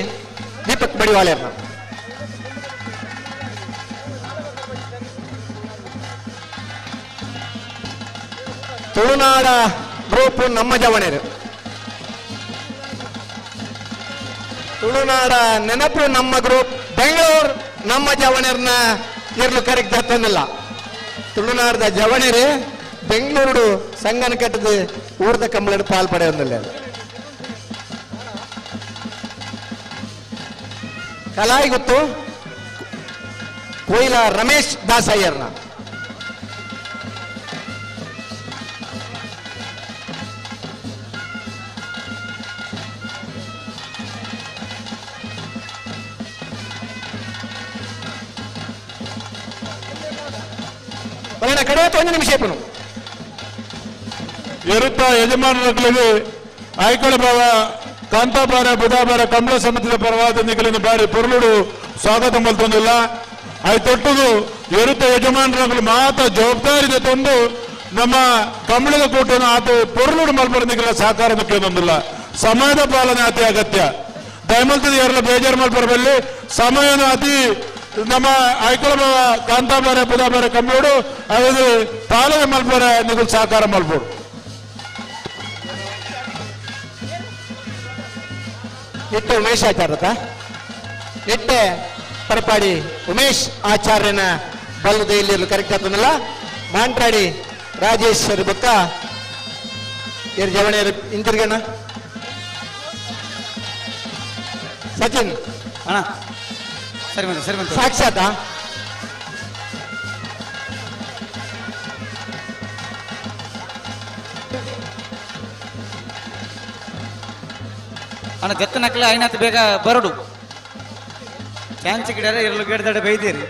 ದೀಪಕ್ ಮಡಿವಾಳರ್ನ ತುಳುನಾಡ ಗ್ರೂಪ್ ನಮ್ಮ ಜವಣರು ತುಳುನಾಡ ನೆನಪು ನಮ್ಮ ಗ್ರೂಪ್ ಬೆಂಗಳೂರು ನಮ್ಮ ಜವಣರ್ನ ಇರ್ಲು ಕರೆಕ್ಟ್ ಹತ್ತನಲ್ಲ. ತುಳುನಾಡದ ಜವಣರು ಬೆಂಗಳೂರು ಸಂಘನ ಕಟ್ಟದ ಊರ್ದ ಕಂಬಳಡು ಪಾಲ್ ಪಡೆಯೊಂದಿಲ್ಲ. ಕಲಾಯಿ ಗೊತ್ತು ಕೊಯ್ಲ ರಮೇಶ್ ದಾಸಯ್ಯರ್ನ ಕಡೆ ಒಂದು ನಿಮಿಷ ಇಪ್ಪನು ಎರುತ್ತ ಯಜಮಾನರಿಗೆ ಐಕಳ ಭಾವ ಕಾಂತಾಬಾರ ಬುಧಾಬಾರ ಕಂಬಳ ಸಮಿತಿದ ಪರವಾದ ನಿಗಲಿನ ಬಾರಿ ಪೊರ್ಲುಡು ಸ್ವಾಗತ ಮಲ್ತೊಂದಿಲ್ಲ. ಆಯ್ತೊಟ್ಟುದು ಎರುತ ಯಜಮಾನರು ಮಾತ ಜವಾಬ್ದಾರಿ ತಂದು ನಮ್ಮ ಕಂಬಳದ ಕೂಟನ ಆತ ಪೊರ್ಲುಡು ಮಲ್ಪರ ನಿಗಲ ಸಹಕಾರ ಕೇಳೊಂದಿಲ್ಲ. ಸಮಯದ ಪಾಲನೆ ಅತಿ ಅಗತ್ಯ. ದಯಮಲ್ತದ ಯಾರೆಲ್ಲ ಬೇಜಾರು ಮಲ್ಪರಬಲ್ಲಿ ಸಮಯನ ಅತಿ ನಮ್ಮ ಐಕಳ ಕಾಂತಾಬಾರ ಬುಧಾಬಾರ ಕಂಬಳೋಡು ಅದು ಪಾಲನೆ ಮಲ್ಪರ ನಿಗಲ್ ಸಹಕಾರ ಮಲ್ಪರು. ಇಟ್ಟು ಉಮೇಶ್ ಆಚಾರ್ಯತ ಇಟ್ಟೆ ಪರಪಾಡಿ ಉಮೇಶ್ ಆಚಾರ್ಯನ ಬಲ್ಲದ ಇಲ್ಲಿ ಕರೆಕ್ಟ್ ಆಗ್ತದಲ್ಲ. ಮಾಂಟ್ರಾಡಿ ರಾಜೇಶ್ ಬೊಕ್ಕ ಏರು ಜವಣಿಯರು ಹಿಂತಿರ್ಗಣ ಸಚಿನ್ ಅಣ್ಣ ಸರಿ ಬಂತು ಸರಿ ಬಂತು ಸಾಕ್ಷಾತ್ ಅಣ್ಣ ಜತ್ತನಕ್ಲೆ ಐನಾತ್ ಬೇಗ ಬರಡು ಚಾನ್ಸ್ ಗಿಡಾರ ಇರಲು ಗಿಡದಡೆ ಬೈದಿರಿ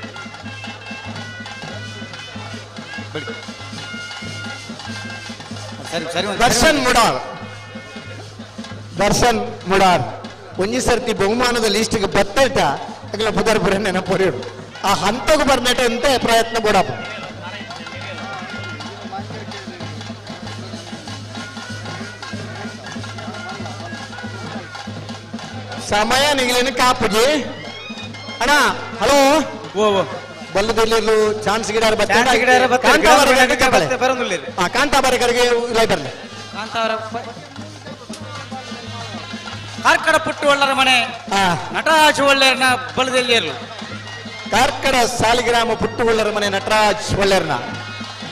ಸರಿ ಸರಿ ದರ್ಶನ್ ಮುಡಾರ್ ದರ್ಶನ್ ಮುಡಾರ್ ಒಂಜಿ ಸರ್ತಿ ಬಹುಮಾನದ ಲಿಸ್ಟ್ಗೆ ಬತ್ತೇಟ ಅಗಲ ಬುಧರ್ಪುರ ನೆನಪೊರಿಯು ಆ ಹಂತకు ಬರ್ನೇಟ ಅಂತೆ ಪ್ರಯತ್ನ ಬೋಡಪ್ಪ. ಸಮಯ ನಿಗಲೇನು ಕಾಪುಜಿ ಅಣ್ಣ. ಹಲೋ ಓ ಓ ಬಲ್ಲದಲ್ಲಿ ಚಾನ್ಸ್ ಗಿಡ ಕಾಂತಾಬಾರ ಕಡೆಗೆ ಬರಲಿ. ಕಾಂತಾವರ ಕಾರ್ಕಡ ಪುಟ್ಟು ಒಳ್ಳರ ಮನೆ ನಟರಾಜ್ ಒಳ್ಳೆಯರ್ನ ಬಲದಲ್ಲಿ ಇರಲು. ಕಾರ್ಕಡ ಸಾಲಿಗ್ರಾಮ ಪುಟ್ಟು ಒಳ್ಳರ ಮನೆ ನಟರಾಜ್ ಒಳ್ಳೆಯರ್ನ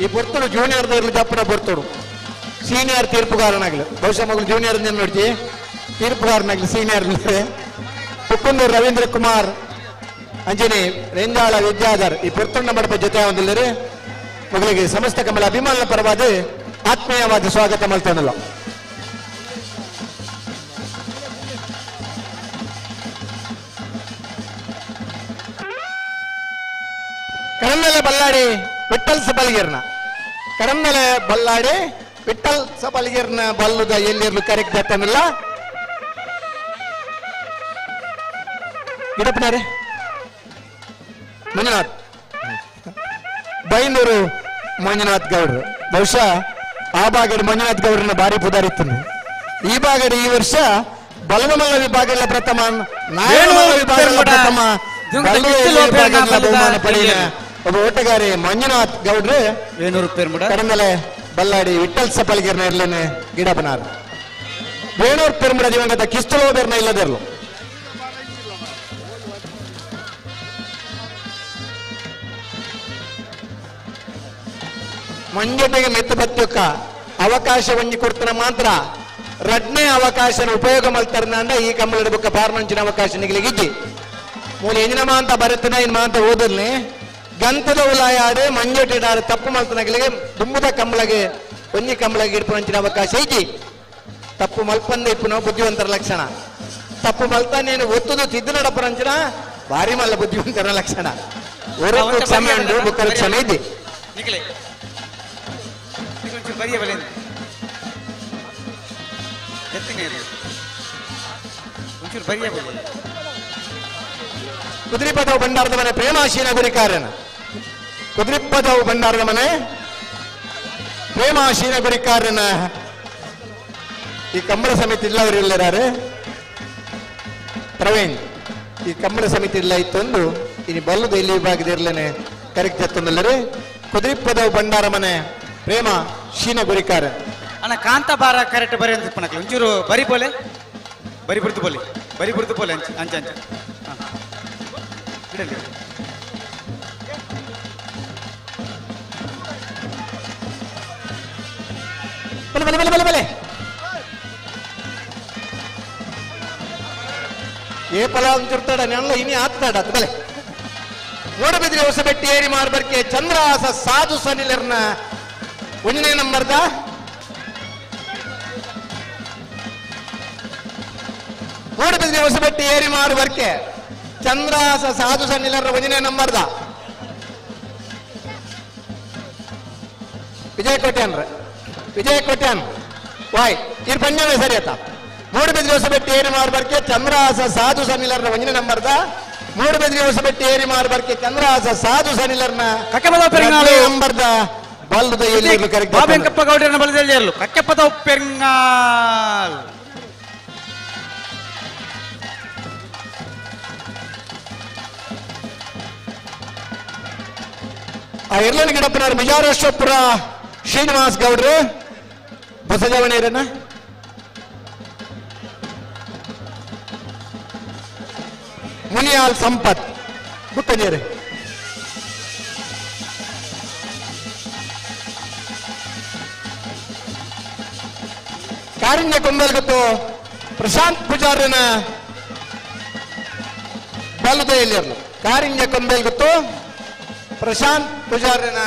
ಈ ಬರ್ತಡು ಜೂನಿಯರ್ ಇರಲು ಜಪ್ಪನ ಬರ್ತಡು ಸೀನಿಯರ್ ತೀರ್ಪುಗಾರನಾಗ್ಲು. ಬಹುಶಃ ಮಗಳು ಜೂನಿಯರ್ ನೋಡ್ತಿ ತೀರ್ಪುಗಾರನಾಗ್ಲಿ ಸೀನಿಯರ್ ಪುಕ್ಕಂದೂರು ರವೀಂದ್ರ ಕುಮಾರ್ ಅಂಜನಿ ರೇಂಜಾಳ ವಿದ್ಯಾಧರ್ ಈ ಪೊರ್ತುಂಡ ಮಡಪ ಜೊತೆ ಹೊಂದಿಲ್ಲರೆ ಮಗಳಿಗೆ ಸಮಸ್ತ ಕಮಲ ಅಭಿಮಾನ ಪರವಾದ ಆತ್ಮೀಯವಾದ ಸ್ವಾಗತ ಮಲ್ತನಲ್ಲ. ಕಡಮ್ಮೆಲೆ ಬಲ್ಲಾಡಿ ವಿಠಲ್ ಸಬಲ್ಗಿರ್ನ ಕಡಮ್ಮೆಲೆ ಬಲ್ಲಾಡಿ ವಿಠಲ್ ಸಬಲ್ಗಿರ್ನ ಬಲ್ಲುದ ಎಲ್ಲಿರ್ಲು ಕರೆಕ್ಟ್ ತಮಿಲ್ಲ ಗಿಡಪ್ಪನಾರೆ ಮಂಜುನಾಥ್ ಬೈಂದೂರು ಮಂಜುನಾಥ್ ಗೌಡ್ರು. ಬಹುಶಃ ಆ ಭಾಗದ ಮಂಜುನಾಥ್ ಗೌಡ್ರನ್ನ ಭಾರಿ ಪುದಾರಿತ್ತು. ಈ ಭಾಗದ ಈ ವರ್ಷ ಬಲಮಲ್ಲ ವಿಭಾಗದ ಪ್ರಥಮ, ನಾಯಕಮಲ್ಲ ವಿಭಾಗದ ಪ್ರಥಮ, ಬಹುಮಾನ ಪಡೆಯ ಒಬ್ಬ ಓಟಗಾರಿ ಮಂಜುನಾಥ್ ಗೌಡ್ರು ಕಡಮಲೆ ಬಲ್ಲಾಡಿ ವಿಠಲ್ ಸಪಲ್ಗಿರ್ನ ಇರ್ಲೇನೆ ಗಿಡಪನಾರ್ ವೇಣೂರು ಪೆರುಮಡ ದಿವಂಗತ ಕಿಸ್ತಲೋಬೆರ್ನ ಇಲ್ಲದಿರಲು. ಮಂಜುಟಿಗೆ ಮೆತ್ತು ಬತ್ತುಕ್ಕ ಅವಕಾಶ ಒಂಜಿ ಕೊಡ್ತಾನ ಮಾತ್ರ ರಡ್ನೇ ಅವಕಾಶನ ಉಪಯೋಗ ಮಲ್ತಾರನ ಅಂದ ಈ ಕಂಬಳದ ಬುಕ್ಕ ಬಾರ್ನಂಚಿನ ಅವಕಾಶ ನಿಗಲಿಗಿಜ್ಜಿ ಮೂಲ ಎಂಜಿನ ಮಾಂತ ಬರುತ್ತನ ಇನ್ ಮಾಂತ ಓದಲ್ನಿ ಗಂತದ ಉಲಾಯಾಡು ಮಂಜುಟಿಡಾರು ತಪ್ಪು ಮಲ್ತನಗಲಿಗೆ ದುಂಬುದ ಕಂಬಳಗೆ ಒಂಜಿ ಕಂಬಳಗೆ ಇಡ್ಪುನಂಚಿನ ಅವಕಾಶ ಐತಿ. ತಪ್ಪು ಮಲ್ಪಂದ ಇಪ್ಪುನ ಬುದ್ಧಿವಂತರ ಲಕ್ಷಣ. ತಪ್ಪು ಮಲ್ತ ನೀನು ಒತ್ತುದು ತಿದ್ದು ನಡಪುರಂಚಿನ ಭಾರಿ ಮಲ್ಲ ಬುದ್ಧಿವಂತರ ಲಕ್ಷಣ. ಕ್ಷಮೆ ಉಂಟು ಬುಕ್ಕರ ಕ್ಷಮೆ ಇದ್ದಿ. ಕುದ್ರಿಪದವು ಭಂಡಾರದ ಮನೆ ಪ್ರೇಮಾಶೀನ ಗುರಿಕಾರನ ಕುದ್ರಿಪದವು ಭಂಡಾರದ ಮನೆ ಪ್ರೇಮಾಶೀನ ಗುರಿಕಾರನ ಈ ಕಂಬಳ ಸಮಿತಿ ಇಲ್ಲ ಅವರು ಇಲ್ಲರಾರೆ ಪ್ರವೀಣ್ ಈ ಕಂಬಳ ಸಮಿತಿ ಇಲ್ಲ ಇತ್ತೊಂದು ಇನಿ ಬಲ್ಲದ ಇಲ್ಲಿ ವಿಭಾಗದ ಇರ್ಲೇನೆ ಕರೆಕ್ಟ್ ಎತ್ತೊಂದಲ್ಲರೆ ಕುದ್ರಿಪದವು ಭಂಡಾರ ಮನೆ ಪ್ರೇಮ ಶೀನ ಗುರಿಕಾರ. ಅಣ್ಣ ಕಾಂತಾಬಾರ ಕರೆಕ್ಟ್ ಬರಿ ಅಂತ ಒಂಚೂರು ಬರಿ ಬೋಲೆ ಬರಿ ಬುರ್ತು ಬೋಲೆ ಬರಿ ಬುರ್ತು ಬೋಲೆ ಅಂಚ ಅಂಚ ಅಂಚ ಇಡಲಿ. ಬಲೆ ಬಲೆ ಬಲೆ ಬಲೆ ಬಲೆ ಏ ಫಲ ಅಂತಿರ್ತಾಡ ನೆಲ್ಲ ಇನಿ ಆತ್ತಾಡ ಬಲೆ ಮೂಡಬಿದ್ರಿ ಹೊಸಬೆಟ್ಟಿ ಏರಿ ಮಾರ್ಬರ್ಕೆ ಚಂದ್ರಹಾಸ ಸಾಧು ಸನಿಲರ್ನ ಒಂದನೇ ನಂಬರ್ದ ಮೂಡಬಿದ್ರಿ ಹೊಸಬೆಟ್ಟಿ ಏರಿ ಮಾರ್ಬರ್ಕೆ ಚಂದ್ರಹಾಸ ಸಾಧು ಸನಿಲರ್ನ ಒಂದನೇ ನಂಬರ್ದ ವಿಜಯ ಕೋಟ್ಯಾನ್ ವಿಜಯ ಕೋಟ್ಯಾನ್ ವಾಯ್ ಇರ್ ಪಂಜಾಬ್ ಸರಿ ಆತ. ಮೂಡುಬಿದ್ರೆ ಹೊಸಬೆಟ್ಟು ಏರಿ ಮಾರ್ಬರ್ಕೆ ಚಂದ್ರಹಾಸ ಸಾಧು ಸನಿಲರ್ನ ಒಂದನೇ ನಂಬರ್ದ. ಮೂಡುಬಿದ್ರೆ ಹೊಸಬೆಟ್ಟು ಏರಿ ಮಾರ್ಬರ್ಕೆ ಚಂದ್ರಹಾಸ ಸಾಧು ಸನಿಲರ್ನ ಕಕ್ಕೆಪದ ಪೆರಿಂಗಾಳು. ನಂಬರ್ದ ಬಲ್ಲದ ಎಲ್ಲಿ ಕರೆಕ್ಟ್. ಬಾಬೆಂಕಪ್ಪ ಗೌಡರನ್ನ ಬಲದಲ್ಲಿ ಇರಲು ಕಕ್ಕೆಪದ ಪೆರಿಂಗಾಲ್. ಆ ಎರ್ಲನ ಗಿಡಪ್ಪನವರು ಬಿಜಾರೇಶ್ವರಪುರ ಶ್ರೀನಿವಾಸ್ ಗೌಡ್ರು ಬಸಜಾವಣೆಯರನ್ನ. ಮುನಿಯಾಲ್ ಸಂಪತ್ ಗುತ್ತಂಜೇರಿ. ಕಾರುಣ್ಯ ಕೊಂಬಲ್ಗತ್ತು ಪ್ರಶಾಂತ್ ಪೂಜಾರನ ಬಲ್ಲದ ಎಲ್ಲಿರಲು. ಕಾರುಣ್ಯ ಕೊಂಬಲ್ಗತ್ತು ಪ್ರಶಾಂತ್ ಪೂಜಾರನ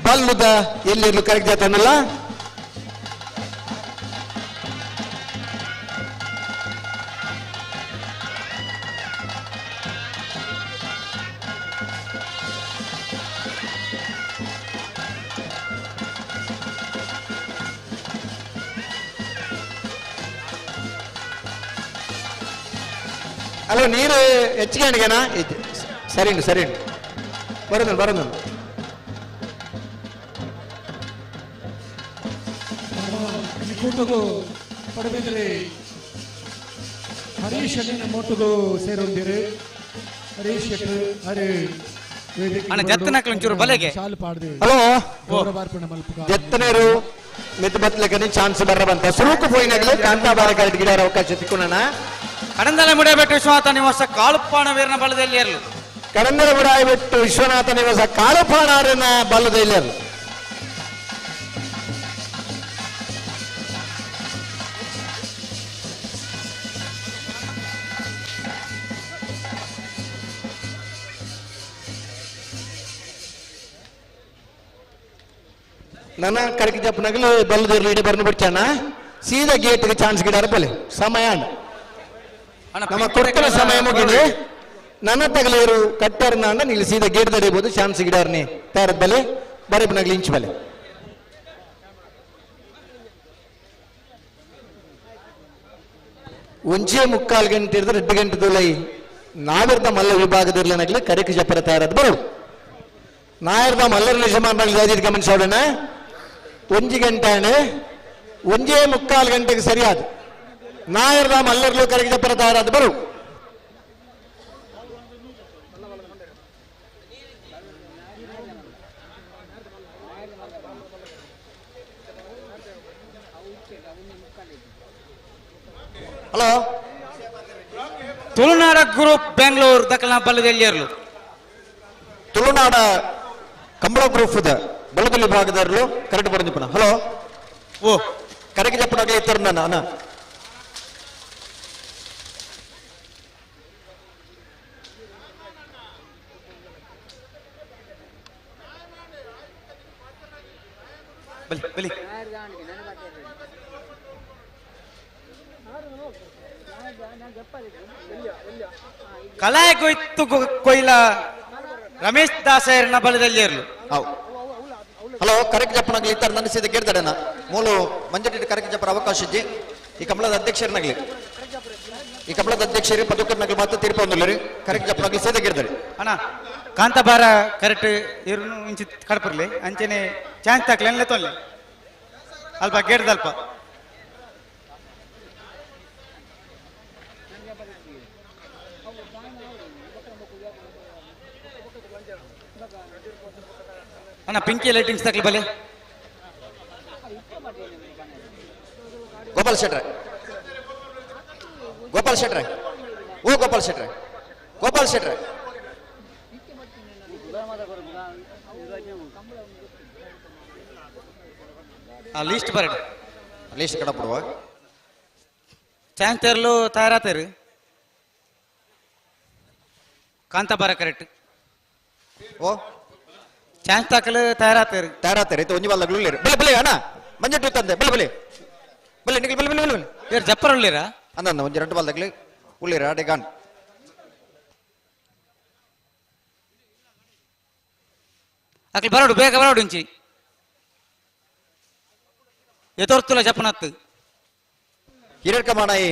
ಬಲ್ಲುದ ಎಲ್ಲಿರ್ಲು ಕರೆಕ್ಟ್ ಜಾತನಲ್ಲ. ಅಲ್ಲ ನೀರು ಹೆಚ್ಚಿಗೆ ಅಣಿಗೆನಾ? ಸರಿ ಸರಿ, ಬರೋದು ಬರೋದು. ಕೂಟಗೂ ಪಡಬಿದ್ರೆ ಹರೀಶ್ ಅಣ್ಣ ಮೋಟುಗು ಸೇರೊಂದಿರು. ಹರೀಶ್ ಶೆಟ್ರು ಹರಿ ಅಣ್ಣ ಜತ್ತನಕ್ಲು ಒಂಚೂರು ಬಲೆಗೆ. ಶಾಲು ಪಾಡ್ದು. ಹಲೋ ಗೌರವಾರ್ಪಣೆ ಮಲ್ಪುಗ. ಜತ್ತನೇರು ಮಿತ್ ಬತ್ಲಕನಿ ಚಾನ್ಸ್ ಬರ್ರ ಬಂತ ಸುರುಕು ಪೋಯಿನಾಗಲೇ ಕಾಂತಾಬಾರ ಕರೆಕ್ಟ್ ಗಿಡಾರ ಅವಕಾಶ ತಿಕ್ಕೋಣ. ಕಡಂದಲೆ ಮುಡಿಯಬೆಟ್ಟು ವಿಶ್ವನಾಥ ನಿವಾಸ ಕಾಳುಪಾಣ ವೀರನ ಬಲದಲ್ಲಿ ಇರಲು. ಕಡಂದಲೆ ಮುಡಿಯಬೆಟ್ಟು ವಿಶ್ವನಾಥ ನಿವಾಸ ಕಾಳುಪಾಣಾರನ ಬಲದಲ್ಲಿ ಇರಲು. ನನ್ನ ಕರಕಿ ಜಪ್ಪನಾಗಲು ಬಲ್ಲದಿರಲಿ ಇಡೀ ಬರ್ನು ಬಿಡ್ಚಾನ ಸೀದಾ ಗೇಟ್ಗೆ ಚಾನ್ಸ್ ಗಿಡಾರ ಬಲೆ ಸಮಯ ನಮ್ಮ ಕೊಡ್ತನ ಸಮಯ ಮುಗಿದು ನನ್ನ ತಗಲೇರು ಕಟ್ಟರ್ ನಾಂಡ ನೀವು ಸೀದಾ ಗೇಟ್ ತಡೆಯಬಹುದು ಚಾನ್ಸ್ ಗಿಡಾರ್ನಿ ತಯಾರದ ಬಲೆ ಬರೆಬನಾಗಲಿ ಇಂಚು ಬಲೆ. ಒಂಜೇ ಮುಕ್ಕಾಲು ಗಂಟೆ ಇರ್ದ 2 ಗಂಟೆ ದೊಲೈ ನಾವಿರ್ದ ಮಲ್ಲ ವಿಭಾಗದಿರ್ಲನಾಗಲಿ ಕರಿಕ ಜಪ್ಪರ ತಯಾರದ್ ಬರು ನಾಯರ್ದ ಮಲ್ಲರ ನಿಜಮಾನ ಗಮನಿಸೋಣ. 1 ಗಂಟೆ 1.75 ಗಂಟೆಗೆ ಸರಿಯಾದ ನಾಯರ್ದ ಮಲ್ಲರ್ಲು ಕರಿಕ ಜಪ್ಪರ ತಯಾರಾದ ಬರು. ಹಲೋ ತುಳುನಾಡ ಗ್ರೂಪ್ ಬೆಂಗಳೂರು ದಕ್ಕಲ ಬಲ್ಲದಲ್ಲಿ ಇರಲು. ತುಳುನಾಡ ಕಂಬಳ ಗ್ರೂಪ್ ಇದೆ ಬಲದಲ್ಲಿ ಭಾಗದವರು ಕರೆಕ್ಟ್ ಬರಂದಿಪ್ಪನ. ಹಲೋ ಓ ಕರೆಕ್ಟ್ ಜಪ್ಪನಾಗಲಿ ಇತ್ತಾರೆ ನಾನು ಅಣ್ಣ. ಬಲಿ ಬಲಿ ಕಲಾಯ ಕೊಯ್ತು ಕೊಯ್ಲ ರಮೇಶ್ ದಾಸರನ್ನ ಬಲದಲ್ಲಿ ಇರಲು. ಹಲೋ ಕರೆಕ್ಟ್ ಜಪ್ಪನಾಗಲಿ ಇತ್ತಾರೆ ನನ್ನ ಸೀದಾ ಕೇಳ್ತಾರೆ ಮೂಲು ಮಂಜಟಿ ಕರೆಕ್ಟ್ ಜಪ್ಪರ ಅವಕಾಶ ಇಜ್ಜಿ. ಈ ಕಮಲದ ಅಧ್ಯಕ್ಷರನ್ನಾಗಲಿ ಈ ಕಮಲದ ಅಧ್ಯಕ್ಷರು ಪದಕರ್ನಾಗಲಿ ಮಾತ್ರ ತೀರ್ಪು ಹೊಂದಿಲ್ಲ ರೀ. ಕರೆಕ್ಟ್ ಜಪ್ಪನಾಗಲಿ ಸೀದಾ ಕೇಳ್ತಾರೆ ಅಣ್ಣ. ಕಾಂತಾಬಾರ ಕರೆಕ್ಟ್ ಇರುನು ಇಂಚಿ ಕಡಪರ್ಲಿ ಅಂಚೆನೆ ಚಾನ್ಸ್ ತಾಕ್ಲೆ ತೊಲ್ಲೆ ಅಲ್ಪ ಗೇಡ್ದಲ್ಪ. ಅಣ್ಣ ಪಿಂಕಿ ಲೈಟಿಂಗ್ಸ್ ತಕ್ಲಿ ಬಲೆ. ಗೋಪಾಲ್ ಶೆಟ್ರೆ ಗೋಪಾಲ್ ಶೆಟ್ರೆ ಓ ಗೋಪಾಲ್ ಶೆಟ್ರೆ ಗೋಪಾಲ್ ಶೆಟ್ರೆ ಲಿಸ್ಟ್ ಬರಡು ಲಿಸ್ಟ್ ಕಡಪಡುವ ಚಾನ್ಸ್ ತರಲು ತಯಾರಾತೇರು. ಕಾಂತಾಬಾರ ಕರೆಕ್ಟ್ ಓ ಚಾನ್ಸ್ ತಾಕಲು ತಯಾರಾತೇರು ತಯಾರಾತೇರು ಇತ್ತು ಒಂಜಿ ಬಲ್ಲ ಉಳ್ಳೇರು ಬಲೆ ಬಲೆ ಅಣ್ಣ ಮಂಜಟ್ಟು ತಂದೆ ಬಲೆ ಬಲೆ ಬಲೆ ನಿಗಲ್ ಬಲೆ ಬಲೆ ಬಲೆ ಇವರು ಜಪ್ಪರ್ ಉಳ್ಳೀರಾ ಅಂದ ಒಂಜಿ 2 ಬಾಲ್ದಾಗ್ಲಿ ಉಳ್ಳೀರ ಅಡೆ ಗಾನ್ ಅಕ್ಲಿ ಬರೋಡು ಬೇಗ ಬರೋಡು ಇಂಚಿ ಎತೊರ್ತುಲ ಜಪನತ್ತು ಹಿರಕಮಾಣಾಯಿ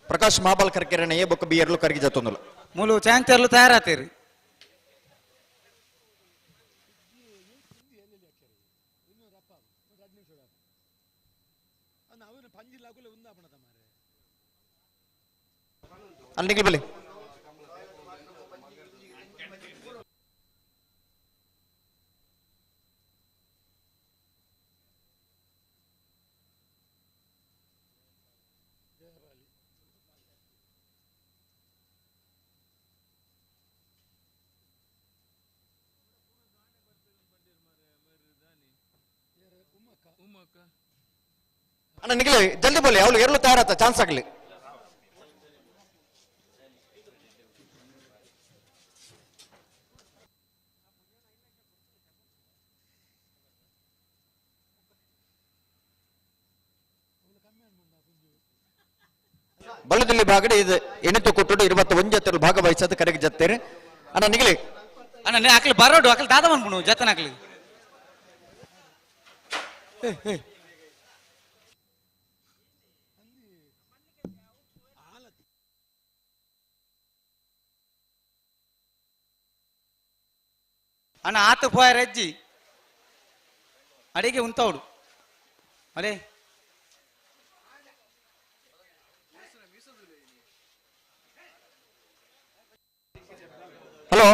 ಪ್ರಕಾಶ್ ಮಹಾಬಲ್ ಕರ್ಕೆರಣ ಬೊಕ್ಕ ಬಿ ಎರ್ಲು ಕರ್ಗಿ ಜತ್ತೊಂದುಲ ಮೂಲು ಚಾಂಚರ್ಲು ತಯಾರಾತೇರು ಅಲ್ಲಿ ಬಲಿ ಅಣ್ಣ ನಿಖಿಲ್ ಜಲ್ದಿ ಬೋಲಿ ಅವಳು ಎರಲು ತಯಾರಾತ ಚಾನ್ಸ್ ಆಗಲಿ ಬಳ್ಳದಲ್ಲಿ ಭಾಗಡೆ ಇದು ಎಣಿತು ಕೊಟ್ಟು 21 ಜೊತೆ ಭಾಗವಹಿಸೋದು ಕರೆಗೆ ಜತ್ತೇರಿ ಅಣ್ಣ ನಿಗಲಿ ಅಣ್ಣ ಅಕ್ಲಿ ಬರೋಡು ಅಕ್ಲಿ ದಾದ ಮನ್ಪುಣು ಜತನ ಅಕ್ಲಿ ಅಣ್ಣ ಆತ ಪೋಯ ರಜ್ಜಿ ಅಡಿಗೆ ಉಂತವಡು ಅಡೇ ಹಲೋ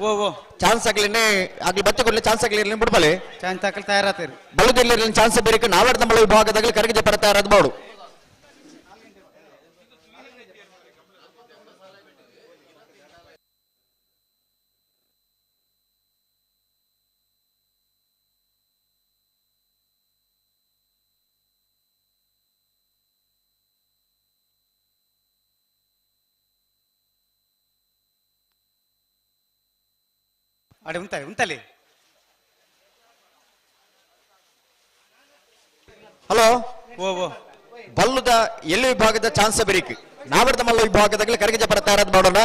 ಓ ಓ ಚಾನ್ಸ್ ಆಗ್ಲಿನೇ ಆಗ್ಲಿ ಬತ್ತೆ ಕೊಡ್ಲಿ ಚಾನ್ಸ್ ಆಗ್ಲಿ ಇರ್ಲಿ ಬಿಡ್ಬಲಿ ಚಾನ್ಸ್ ಹಾಕಲಿ ತಯಾರಾತೇರಿ ಬಳ್ಳದಲ್ಲಿ ಚಾನ್ಸ್ ಬೇರೆ ನಾವರ್ ನಮ್ಮ ವಿಭಾಗದಾಗಲಿ ಕರಗಿ ಜಪರ ತಯಾರಾದ ಬಾಡು ಅಡೆ ಉಂತಲೆ ಉಂತಲೆ ಹಲೋ ಓ ಓ ಬಲ್ಲುದ ಎಲ್ಲಿ ವಿಭಾಗದ ಚಾನ್ಸ್ ಬೇರಿಕ್ ನಾವರ್ದ ಮಲ್ಲ ವಿಭಾಗದಾಗಲಿ ಕರಗಿ ಜಪರ ತಯಾರಾದ ಮಾಡೋಣ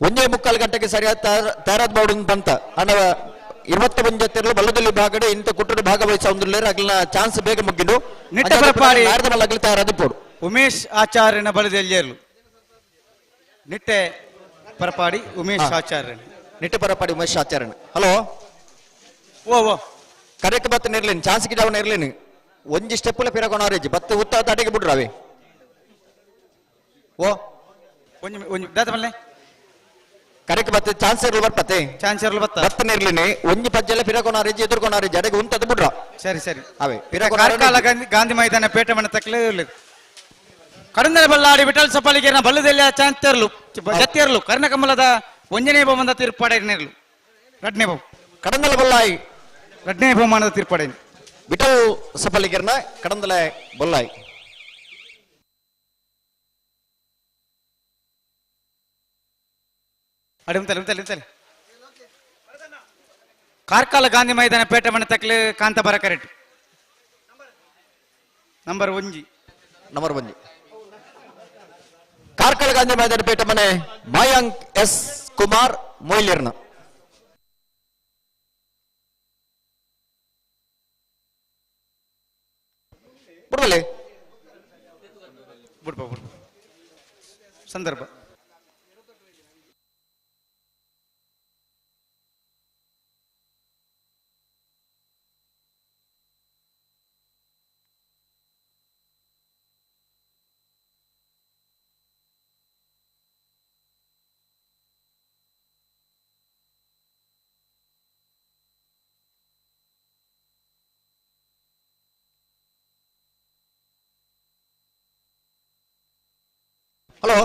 1.75 ಗಂಟೆಗೆ ಸರಿಯಾದ ತಯಾರಾದ ಮಾಡೋಣ ಬಂತ ಅಣ್ಣ 21 ಜೊತೆರಲು ಬಲ್ಲದಲ್ಲಿ ವಿಭಾಗಡೆ ಇಂಥ ಕುಟ್ಟರು ಭಾಗವಹಿಸ ಒಂದಿಲ್ಲ ಅಗ್ಲಿನ ಚಾನ್ಸ್ ಬೇಗ ಮುಗ್ಗಿಡು ನಿಟ್ಟ ಬರಪಾಡಿ ನಾರದ ಮಲ್ಲ ಅಗ್ಲಿ ತಯಾರಾದ ಪೋಡು ಉಮೇಶ್ ಆಚಾರ್ಯನ ಬಲದೆಲ್ಲಿಯರ್ಲು ನಿಟ್ಟೆ ಪರಪಾಡಿ ಉಮೇಶ್ ಆಚಾರ್ಯನ ನಿಟ್ಟೆ ಪರಪಾಡಿ ಉಮೇಶ್ ಆಚಾರ್ಯನ ಹಲೋ ಓ ಓ ಕರೆಕ್ಟ್ ಬತ್ತ ಇರ್ಲಿನಿ ಚಾನ್ಸ್ ಗಿಡವನ್ನ ಇರ್ಲಿನಿ ಒಂಜಿ ಸ್ಟೆಪ್ಪುಲ ಪಿರಗೋಣ ಆರೇಜ್ ಬತ್ತ ಉತ್ತ ಅಡಿಗೆ ಬಿಡ್ರಾವೆ ಓ ಒಂಜಿ ಒಂಜಿ ದಾದ ಮಲ್ಲೆ ಕರೆಕ್ಟ್ ಬತ್ತ ಚಾನ್ಸ್ ಇರ್ಲು ಬರ್ಪತೆ ಚಾನ್ಸ್ ಇರ್ಲು ಬತ್ತ ಬತ್ತನ ಇರ್ಲಿನಿ ಒಂಜಿ ಪಜ್ಜೆಲ್ಲ ಪಿರಗೋಣ ಆರೇಜ್ ಎದುರ್ಕೋಣ ಆರೇಜ್ ಅಡಿಗೆ ಉಂತದ ಬಿಡ್ರ ಸರಿ ಸರಿ ಅವೇ ಕಾರ್ಕಳ ಗಾಂಧಿ ಮೈದಾನ ಪೇಟೆ ಮನೆ ತಕ್ಕಲೆ ಕಡಂದರ ಬಲ್ಲಾಡಿ ವಿಠಲ್ ಸಪಾಲಿಗೆ ಬಲ್ಲದೆಲ್ಲ ಚಾಂತರ್ಲು ಜತ್ತಿಯರ್ಲು ಕರ್ಣಕಮಲದ ಒಂಜನೇ ಬಹುಮಾನದ ತೀರ್ಪಾಡೇನಿರ್ಲು ರಡ್ನೇ ಬಹು ಕಡಂದಲ ಬೊಲ್ಲಾಯಿ ರಡ್ನೇ ಬಹುಮಾನದ ತೀರ್ಪಾಡೇನು ವಿಠಲ್ ಸಪಾಲಿಗೆರ್ನ ಕಡಂದಲ ಬೊಲ್ಲಾಯಿ ಅಡಿ ಉಂತಲೆ ಉಂತಲೆ ಉಂತಲೆ ಕಾರ್ಕಳ ಗಾಂಧಿ ಮೈದಾನ ಪೇಟೆ ಮನೆ ತಕ್ಕಲೆ ಕಾಂತಾಬಾರ ಕರೆಕ್ಟ್ ನಂಬರ್ ಒಂಜಿ ನಂಬರ್ ಒಂಜಿ ಕಾರ್ಕಳ ಗಾಂಧಿ ಮೈದಾನ ಪೇಟೆ ಮನೆ ಮಯಾಂಕ್ ಎಸ್ ಕುಮಾರ್ ಮೊಯ್ಲಿರ್ನ ಬಿಡ್ಬಲ್ಲಿ ಬಿಡ್ಬ ಬಿಡ್ಬ ಸಂದರ್ಭ ಹಲೋ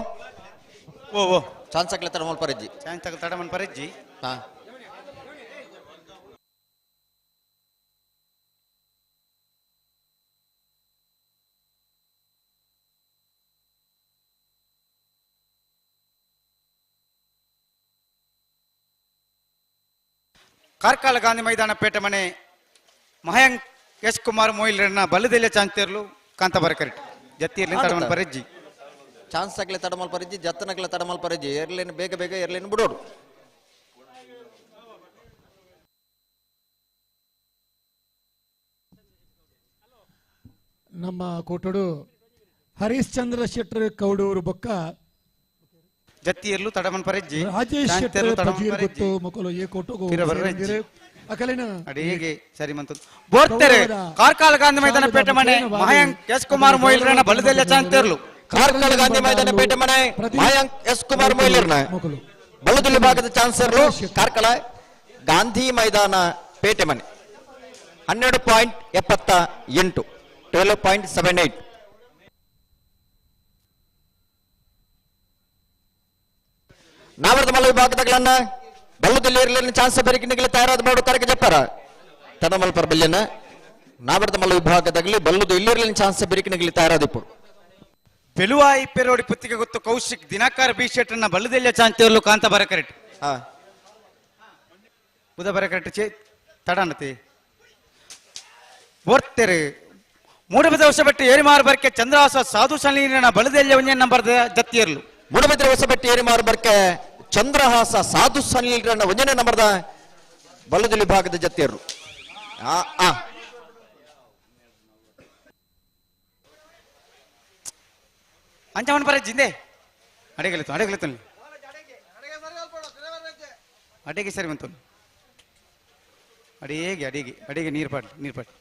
ಓ ಓ ಚಾನ್ಸ್ ಆಗ್ಲಿ ತಡಮಲ್ ಪರಜ್ಜಿ ಚಾನ್ಸ್ ಆಗಲಿ ತಡಮನ್ ಪರಜ್ಜಿ ಹಾ ಕಾರ್ಕಳ ಗಾಂಧಿ ಮೈದಾನ ಪೇಟೆ ಮನೆ ಮಹಯಾಂಕ್ ಎಸ್ ಕುಮಾರ್ ಮೊಯ್ಲರನ್ನ ಬಲ್ಲದೆಲ್ಲ ಚಾನ್ಸ್ ಕಾಂತಾಬಾರ ಕರೆಕ್ಟ್ ಜತ್ತಿರ್ಲಿ ತಡಮನ್ ಪರಜ್ಜಿ ಚಾನ್ಸ್ ಆಗ್ಲಿ ತಡಮಲ್ ಪರಿಜ್ಜಿ ಜತ್ತನಗ್ಲ ತಡಮಲ್ ಪರಿಜ್ಜಿ ಎರ್ಲೇನು ಬೇಗ ಬೇಗ ಎರ್ಲೇನು ಬಿಡೋಡು ನಮ್ಮ ಕೋಟಡು ಹರೀಶ್ಚಂದ್ರ ಶೆಟ್ಟರ್ ಕೌಡೂರು ಬೊಕ್ಕ ಜತ್ತಿಯರ್ಲು ತಡಮನ್ ಪರೆಜ್ಜಿ ರಾಜೇಶ್ ಶೆಟ್ಟರ್ ಪಜೀರ್ ಗೊತ್ತು ಮೊಕಲು ಏ ಕೋಟುಗು ಅಕಲಿನ ಅಡಿಗೆ ಸರಿ ಮಂತು ಬೋರ್ತೆರೆ ಕಾರ್ಕಳ ಗಾಂಧಿ ಮೈದಾನ ಪೇಟೆ ಮನೆ ಮಯಾಂಕ್ ಎಸ್ ಕುಮಾರ್ ಮೊಯ್ಲರನ ಬಲದೆಲ್ಲ ಚಾಂತೇರ್ಲು. ಕಾರ್ಕಳ ಗಾಂಧಿ ಮೈದಾನ ಪೇಟೆ ಮನೆ ಮಯಾಂಕ್ ಎಸ್ ಕುಮಾರ್ ಮೊಯ್ಲರನ ಬಲದಲ್ಲಿ ಭಾಗದ ಚಾನ್ಸರ್ಲು ಕಾರ್ಕಳ ಗಾಂಧಿ ಮೈದಾನ ಪೇಟೆ ಮನೆ 12.78 12.78. ನಾವರದ ಮಲ್ಲ ವಿಭಾಗದಗಳನ್ನ ಬಲ್ಲದಲ್ಲಿ ಇರಲಿಲ್ಲ ಚಾನ್ಸ್ ಬೆರಕಿನಿಗೆ ತಯಾರಾದ ಮಾಡು ಕರಕ ಜಪ್ಪಾರ ತಡಮಲ್ಪರ ಬಲ್ಯನ ನಾವರದ ಮಲ್ಲ ವಿಭಾಗದಾಗಲಿ ಬಲ್ಲದು ಇಲ್ಲಿರಲಿಲ್ಲ chance ಬೆರಕಿನಿಗೆ ತಯಾರಾದಿಪ್ಪು. ಪೆಲುವಾಯಿ ಪೆರೋಡಿ Puttige Guttu Kaushik Dinakar B ಶೆಟ್ಟರ್ನ ಬಲ್ಲದೆಲ್ಲ chance ಕಾಂತ ಬರಕರೆಟ್ ಬುಧ ಬರಕರೆಟ್ ಚೇ ತಡನತಿ ಬೋರ್ತೆರೆ ಮೂಡಬಿದ ಹೊಸಬೆಟ್ಟು ಏರಿಮಾರು ಬರ್ಕೆ ಚಂದ್ರಹಾಸ ಸಾಧು ಸಲೀನ ಬಲದೆಲ್ಲ ಒಂದೇ ನಂಬರ್ ಜತ್ತಿಯರ್ಲು. ಮೂಡಬಿದ್ರೆ ಹೊಸಬೆಟ್ಟು ಏರಿಮಾರು ಬರ್ಕೆ ಚಂದ್ರಹಾಸ ಸಾಧು ಸಲೀನ ಒಂದನೇ ನಂಬರ್ದ ಬಲದಲ್ಲಿ ಭಾಗದ ಜತ್ತಿಯರು. ಅಂಚವನ್ ಬರ ಜಿಂದೆ ಅಡೆಗಲಿತು ಅಡೆಗಲಿತು ಅಡೆಗೆ ಸರಿ ಬಂತು ಅಡಿಗೆ ಅಡಿಗೆ ಅಡಿಗೆ ನೀರು ಪಾಡ್ಲಿ ನೀರು ಪಾಡ್ಲಿ.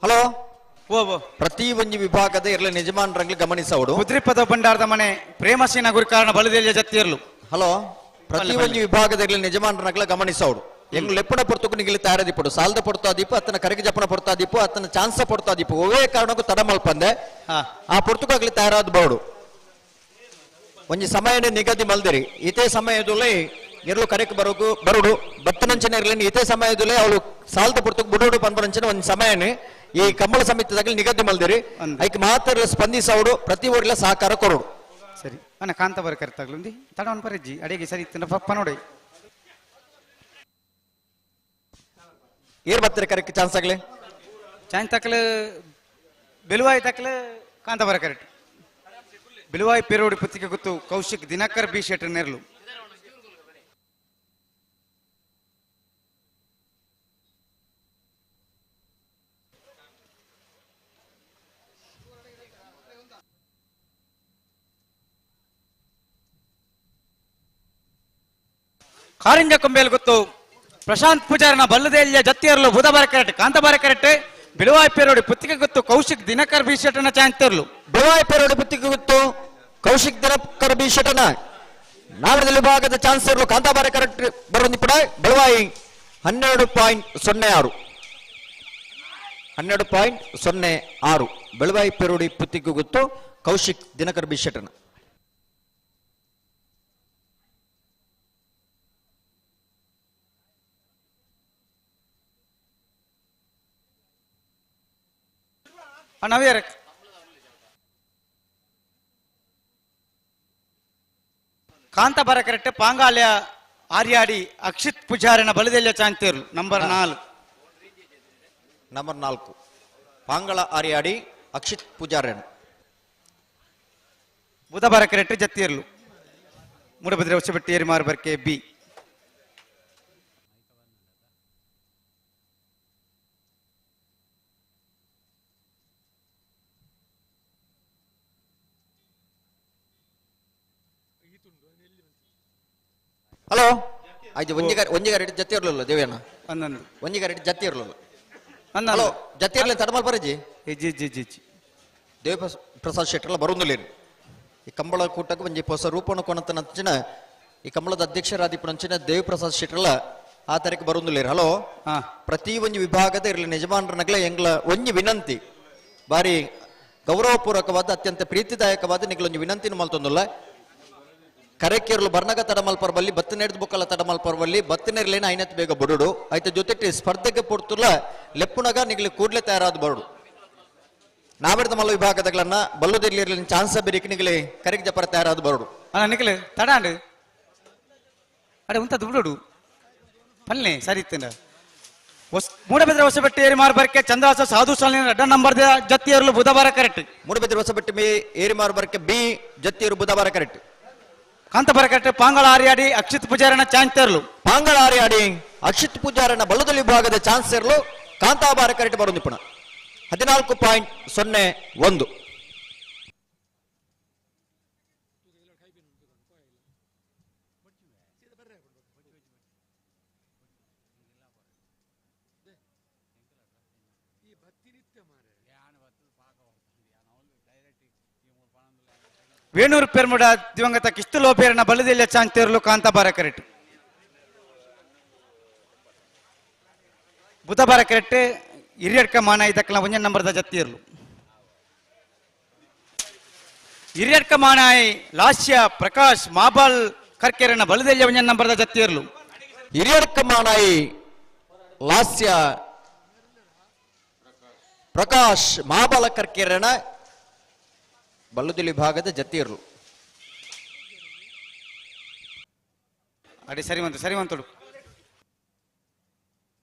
ಹಲೋ ಪ್ರತಿ ಒಂದು ವಿಭಾಗದ ಇರಲಿ ಯಜಮಾನರಂಗ್ಲಿ ಗಮನಿಸೋಡು. ಕುದ್ರಿಪದ ಭಂಡಾರದ ಮನೆ ಪ್ರೇಮಸೇನ ಗುರುಕಾರಣ ಬಲದೆಲ್ಲ ಜತ್ತಿಯರ್ಲು. ಹಲೋ ಪ್ರತಿ ಒಂದು ವಿಭಾಗದ ಇರಲಿ ಯಜಮಾನರಂಗ್ಲ ಗಮನಿಸೋಡು. ಎಂಗ್ ಲೆಪ್ಪಣ ಪೊರ್ತುಕು ನಿಗಲಿ ತಯಾರದಿಪ್ಪಡು ಸಾಲದ ಪೊರ್ತಾ ದೀಪ ಅತನ ಕರಗಿ ಜಪ್ಪನ ಪೊರ್ತಾ ದೀಪು ಅತನ ಚಾನ್ಸ ಪೊರ್ತಾ ದೀಪು ಒವೇ ಕಾರಣಕ್ಕೂ ತಡ ಮಲ್ಪಂದೆ ಆ ಪೊರ್ತುಕು ಆಗ್ಲಿ ತಯಾರಾದ ಬೋಡು. ಒಂಜಿ ಸಮಯನೇ ನಿಗದಿ ಮಲ್ದಿರಿ ಇದೇ ಸಮಯದಲ್ಲಿ ಇರಲು ಕರೆಕ್ ಬರೋಕು ಬರುಡು ಬತ್ತನಂಚನೆ ಇರಲಿ ಇದೇ ಸಮಯದಲ್ಲಿ ಅವಳು ಸಾಲದ ಪೊರ್ತುಕು ಬುಡೋಡು ಪನ್ಪರಂಚನೆ ಒಂದು ಸಮಯನೇ ಈ ಕಂಬಳ ಸಮಿತಿದಾಗಲಿ ನಿಗದಿ ಮಲ್ದಿರಿ. ಐಕ್ ಮಾತ್ರ ಸ್ಪಂದಿಸೋಡು ಪ್ರತಿ ಊರಿಲ್ಲ ಸಹಕಾರ ಕೊರೋಡು. ಸರಿ ಅಣ್ಣ ಕಾಂತ ಬರ ಕರೆತಾಗ್ಲುಂದಿ ತಡವನ್ ಪರೆಜ್ಜಿ ಅಡಿಗೆ ಸರಿ ಇತ್ತು ಪಪ್ಪ ನೋಡಿ ಏರ್ ಬರ್ತಾರೆ ಕರೆಕ್ಟ್ ಚಾನ್ಸ್ ಆಗಲಿ ಚಾನ್ಸ್ ತಕ್ಕಲು ಬೆಲುವಾಯಿ ತಕ್ಕಲು ಕಾಂತ ಬರ ಕರೆಕ್ಟ್ ಬೆಲುವಾಯಿ ಪೆರೋಡಿ ಪುತ್ತಿಗೆ ಗೊತ್ತು ಕೌಶಿಕ್ ದಿನಕರ್ ಬಿ ಶೆಟ್ಟರ್ ನೆರಳು. ಕಾರಿಂಜ ಕೊಂಬೇಲ್ ಗೊತ್ತು ಪ್ರಶಾಂತ್ ಪೂಜಾರನ ಬಲ್ಲದೆಲ್ಲ ಜತ್ತಿಯರ್ಲು ಬುಧ ಬಾರ ಕರೆಕ್ಟ್ ಕಾಂತ ಬಾರ correct ಬಿಳುವಾಯಿ ಪೇರೋಡಿ Puttige Guttu Kaushik Dinakar B ಶೆಟ್ಟನ ಚಾಂತರ್ಲು. ಬಿಳುವಾಯಿ ಪೇರೋಡಿ Puttige Guttu Kaushik Dinakar B ಶೆಟ್ಟನ ನಾವರದಲ್ಲಿ ವಿಭಾಗದ ಚಾನ್ಸರ್ಲು ಕಾಂತಾಬಾರ ಕರೆಕ್ಟ್ ಬರೋದಿಪ್ಪಡ ಬೆಳವಾಯಿ 12.06 12.06 ಬೆಳವಾಯಿ ಪೇರೋಡಿ ಪುತ್ತಿಗೆ ಗೊತ್ತು ಕೌಶಿಕ್ ದಿನಕರ್ ಬಿ ಶೆಟ್ಟನ. ನವ್ಯಾರ ಕಾಂತ ಬರ ಕರೆಕ್ಟ್ ಪಾಂಗಾಲ್ಯ ಆರ್ಯಾಡಿ ಅಕ್ಷಿತ್ ಪೂಜಾರಿನ ಬಲದೆಲ್ಲ ಚಾಂತೇರ್ಲು ನಂಬರ್ 4 ನಂಬರ್ 4 ಪಾಂಗಳ ಆರ್ಯಾಡಿ ಅಕ್ಷಿತ್ ಪೂಜಾರನ್ ಬುಧ ಬರ ಕರೆಕ್ಟ್ ಜತ್ತಿಯರ್ಲು ಮೂಡಬಿದ್ರೆ ಹೊಸಬೆಟ್ಟಿ ಏರಿಮಾರು ಬರ್ಕೆ ಬಿ. ಹಲೋ ಆಯ್ತು ಒಂಜಿಗ ರೆಡ್ಡಿ ಜತ್ತಿ ಇರಲಿಲ್ಲ ದೇವೇನ ಒಂಜಿಗ ರೆಡ್ಡಿ ಜತ್ತಿ ಇರಲಿಲ್ಲ. ಹಲೋ ಜತ್ತಿ ಇರಲಿಲ್ಲ ತಡಮಲ್ ಬರಜಿ ಜಿ ಜಿ ಜಿ ಜಿ ದೇವ ಪ್ರಸಾದ್ ಶೆಟ್ಟರ್ಲ ಬರೋದಿಲ್ಲ. ಈ ಕಂಬಳ ಕೂಟಕ್ಕೆ ಒಂಜಿ ಹೊಸ ರೂಪವನ್ನು ಕೊನತನಂಚಿನ ಈ ಕಂಬಳದ ಅಧ್ಯಕ್ಷರಾದಿಪ್ಪನಂಚಿನ ದೇವಪ್ರಸಾದ್ ಶೆಟ್ಟರ್ಲ ಆ ತಾರೀಕು ಬರೋದಿಲ್ಲ. ಹಲೋ ಪ್ರತಿ ಒಂಜಿ ವಿಭಾಗದ ಇರಲಿ ಯಜಮಾನರನಗ್ಲ ಎಂಗ್ಲ ಒಂಜಿ ವಿನಂತಿ ಬಾರಿ ಗೌರವಪೂರ್ವಕವಾದ ಅತ್ಯಂತ ಪ್ರೀತಿದಾಯಕವಾದ ನಿಗ್ಲೊಂಜಿ ವಿನಂತಿನ ಮಲ್ತೊಂದುಲ್ಲ. ಕರೆಕೇರಲು ಬರ್ನಗ ತಡಮಲ್ ಪರ್ವಲ್ಲಿ ಬತ್ತನೇರ್ದು ಬುಕ್ಕಲ ತಡಮಲ್ ಪರ್ವಲ್ಲಿ ಬತ್ತನೇರ್ಲೇನ ಐನತ್ ಬೇಗ ಬಡುಡು ಐತ ಜೊತೆ ಸ್ಪರ್ಧೆಗೆ ಪೊರ್ತುಲ ಲೆಪ್ಪುನಗ ನಿಗ್ಲಿ ಕೂಡ್ಲೆ ತಯಾರಾದ ಬರುಡು. ನಾವೆರ್ದ ಮಲ್ಲ ವಿಭಾಗದಗಳನ್ನ ಬಲ್ಲುದಿರ್ಲಿ ಚಾನ್ಸ ಬೆರಿಕ್ ನಿಗ್ಲಿ ಕರೆಗೆ ಜಪರ ತಯಾರಾದ ಬರುಡು. ಅಲ್ಲ ನಿಗ್ಲಿ ತಡಾಂಡು ಅಡೆ ಉಂತ ದುಡ್ಡು ಪಲ್ಲೆ ಸರಿ ಇತ್ತಂಡ ಮೂಡಬಿದ್ರೆ ಹೊಸಬೆಟ್ಟಿ ಏರಿಮಾರು ಬರಕೆ ಚಂದ್ರಾಸ ಸಾಧು ಸಾಲಿನ ಅಡ್ಡ ನಂಬರ್ ಜತ್ತಿಯರ್ಲು ಬುಧವಾರ ಕರೆಕ್ಟ್. ಮೂಡಬಿದ್ರೆ ಹೊಸಬೆಟ್ಟಿ ಮೇ ಏರಿಮಾರು ಬರಕೆ ಬಿ ಜತ್ತಿಯರು ಬುಧವಾರ ಕರೆಕ್ಟ್. ಕಾಂತಬಾರ ಕರೆಕ್ಟ್ ಪಾಂಗಳ ಆರ್ಯಾಡಿ ಅಕ್ಷಿತ್ ಪೂಜಾರನ ಚಾನ್ಸರ್ಲು. ಪಾಂಗಳ ಆರ್ಯಾಡಿ ಅಕ್ಷಿತ್ ಪೂಜಾರನ ಬಲದಲ್ಲಿ ವಿಭಾಗದ ಚಾನ್ಸರ್ಲು ಕಾಂತಾಬಾರ ಕರೆಕ್ಟ್ ಬರೋ ನಿಪುಣ 14.01. ವೇಣೂರು ಪೆರ್ಮುಡ ದಿವಂಗತ ಕಿಸ್ತು ಲೋಪೇರನ ಬಲದೆಲ್ಲ ಚಾಂತೇರ್ಲು ಕಾಂತಾಬಾರ ಕರೆಕ್ಟ್. ಬುಧಬಾರ ಕರೆಕ್ಟ್ ಹಿರಿಯಡ್ಕ ಮಾನ ಇದಕ್ಕಲ್ಲ ಒಂಜನ್ ನಂಬರ್ದ ಜತ್ತಿಯರ್ಲು. ಹಿರಿಯಡ್ಕ ಮಾನಾಯಿ ಲಾಸ್ಯ ಪ್ರಕಾಶ್ ಮಾಬಾಲ್ ಕರ್ಕೆರನ ಬಲದೆಲ್ಲ ಒಂಜನ್ ನಂಬರ್ದ ಜತ್ತಿಯರ್ಲು. ಹಿರಿಯಡ್ಕ ಮಾನಾಯಿ ಲಾಸ್ಯ ಪ್ರಕಾಶ್ ಮಾಬಾಲ ಕರ್ಕೆರನ ಬಲ್ಲುದಿಲಿ ಭಾಗದ ಜತ್ತಿಯರ್ಲು. ಅಡಿ ಸರಿವಂತು ಸರಿವಂತುಡು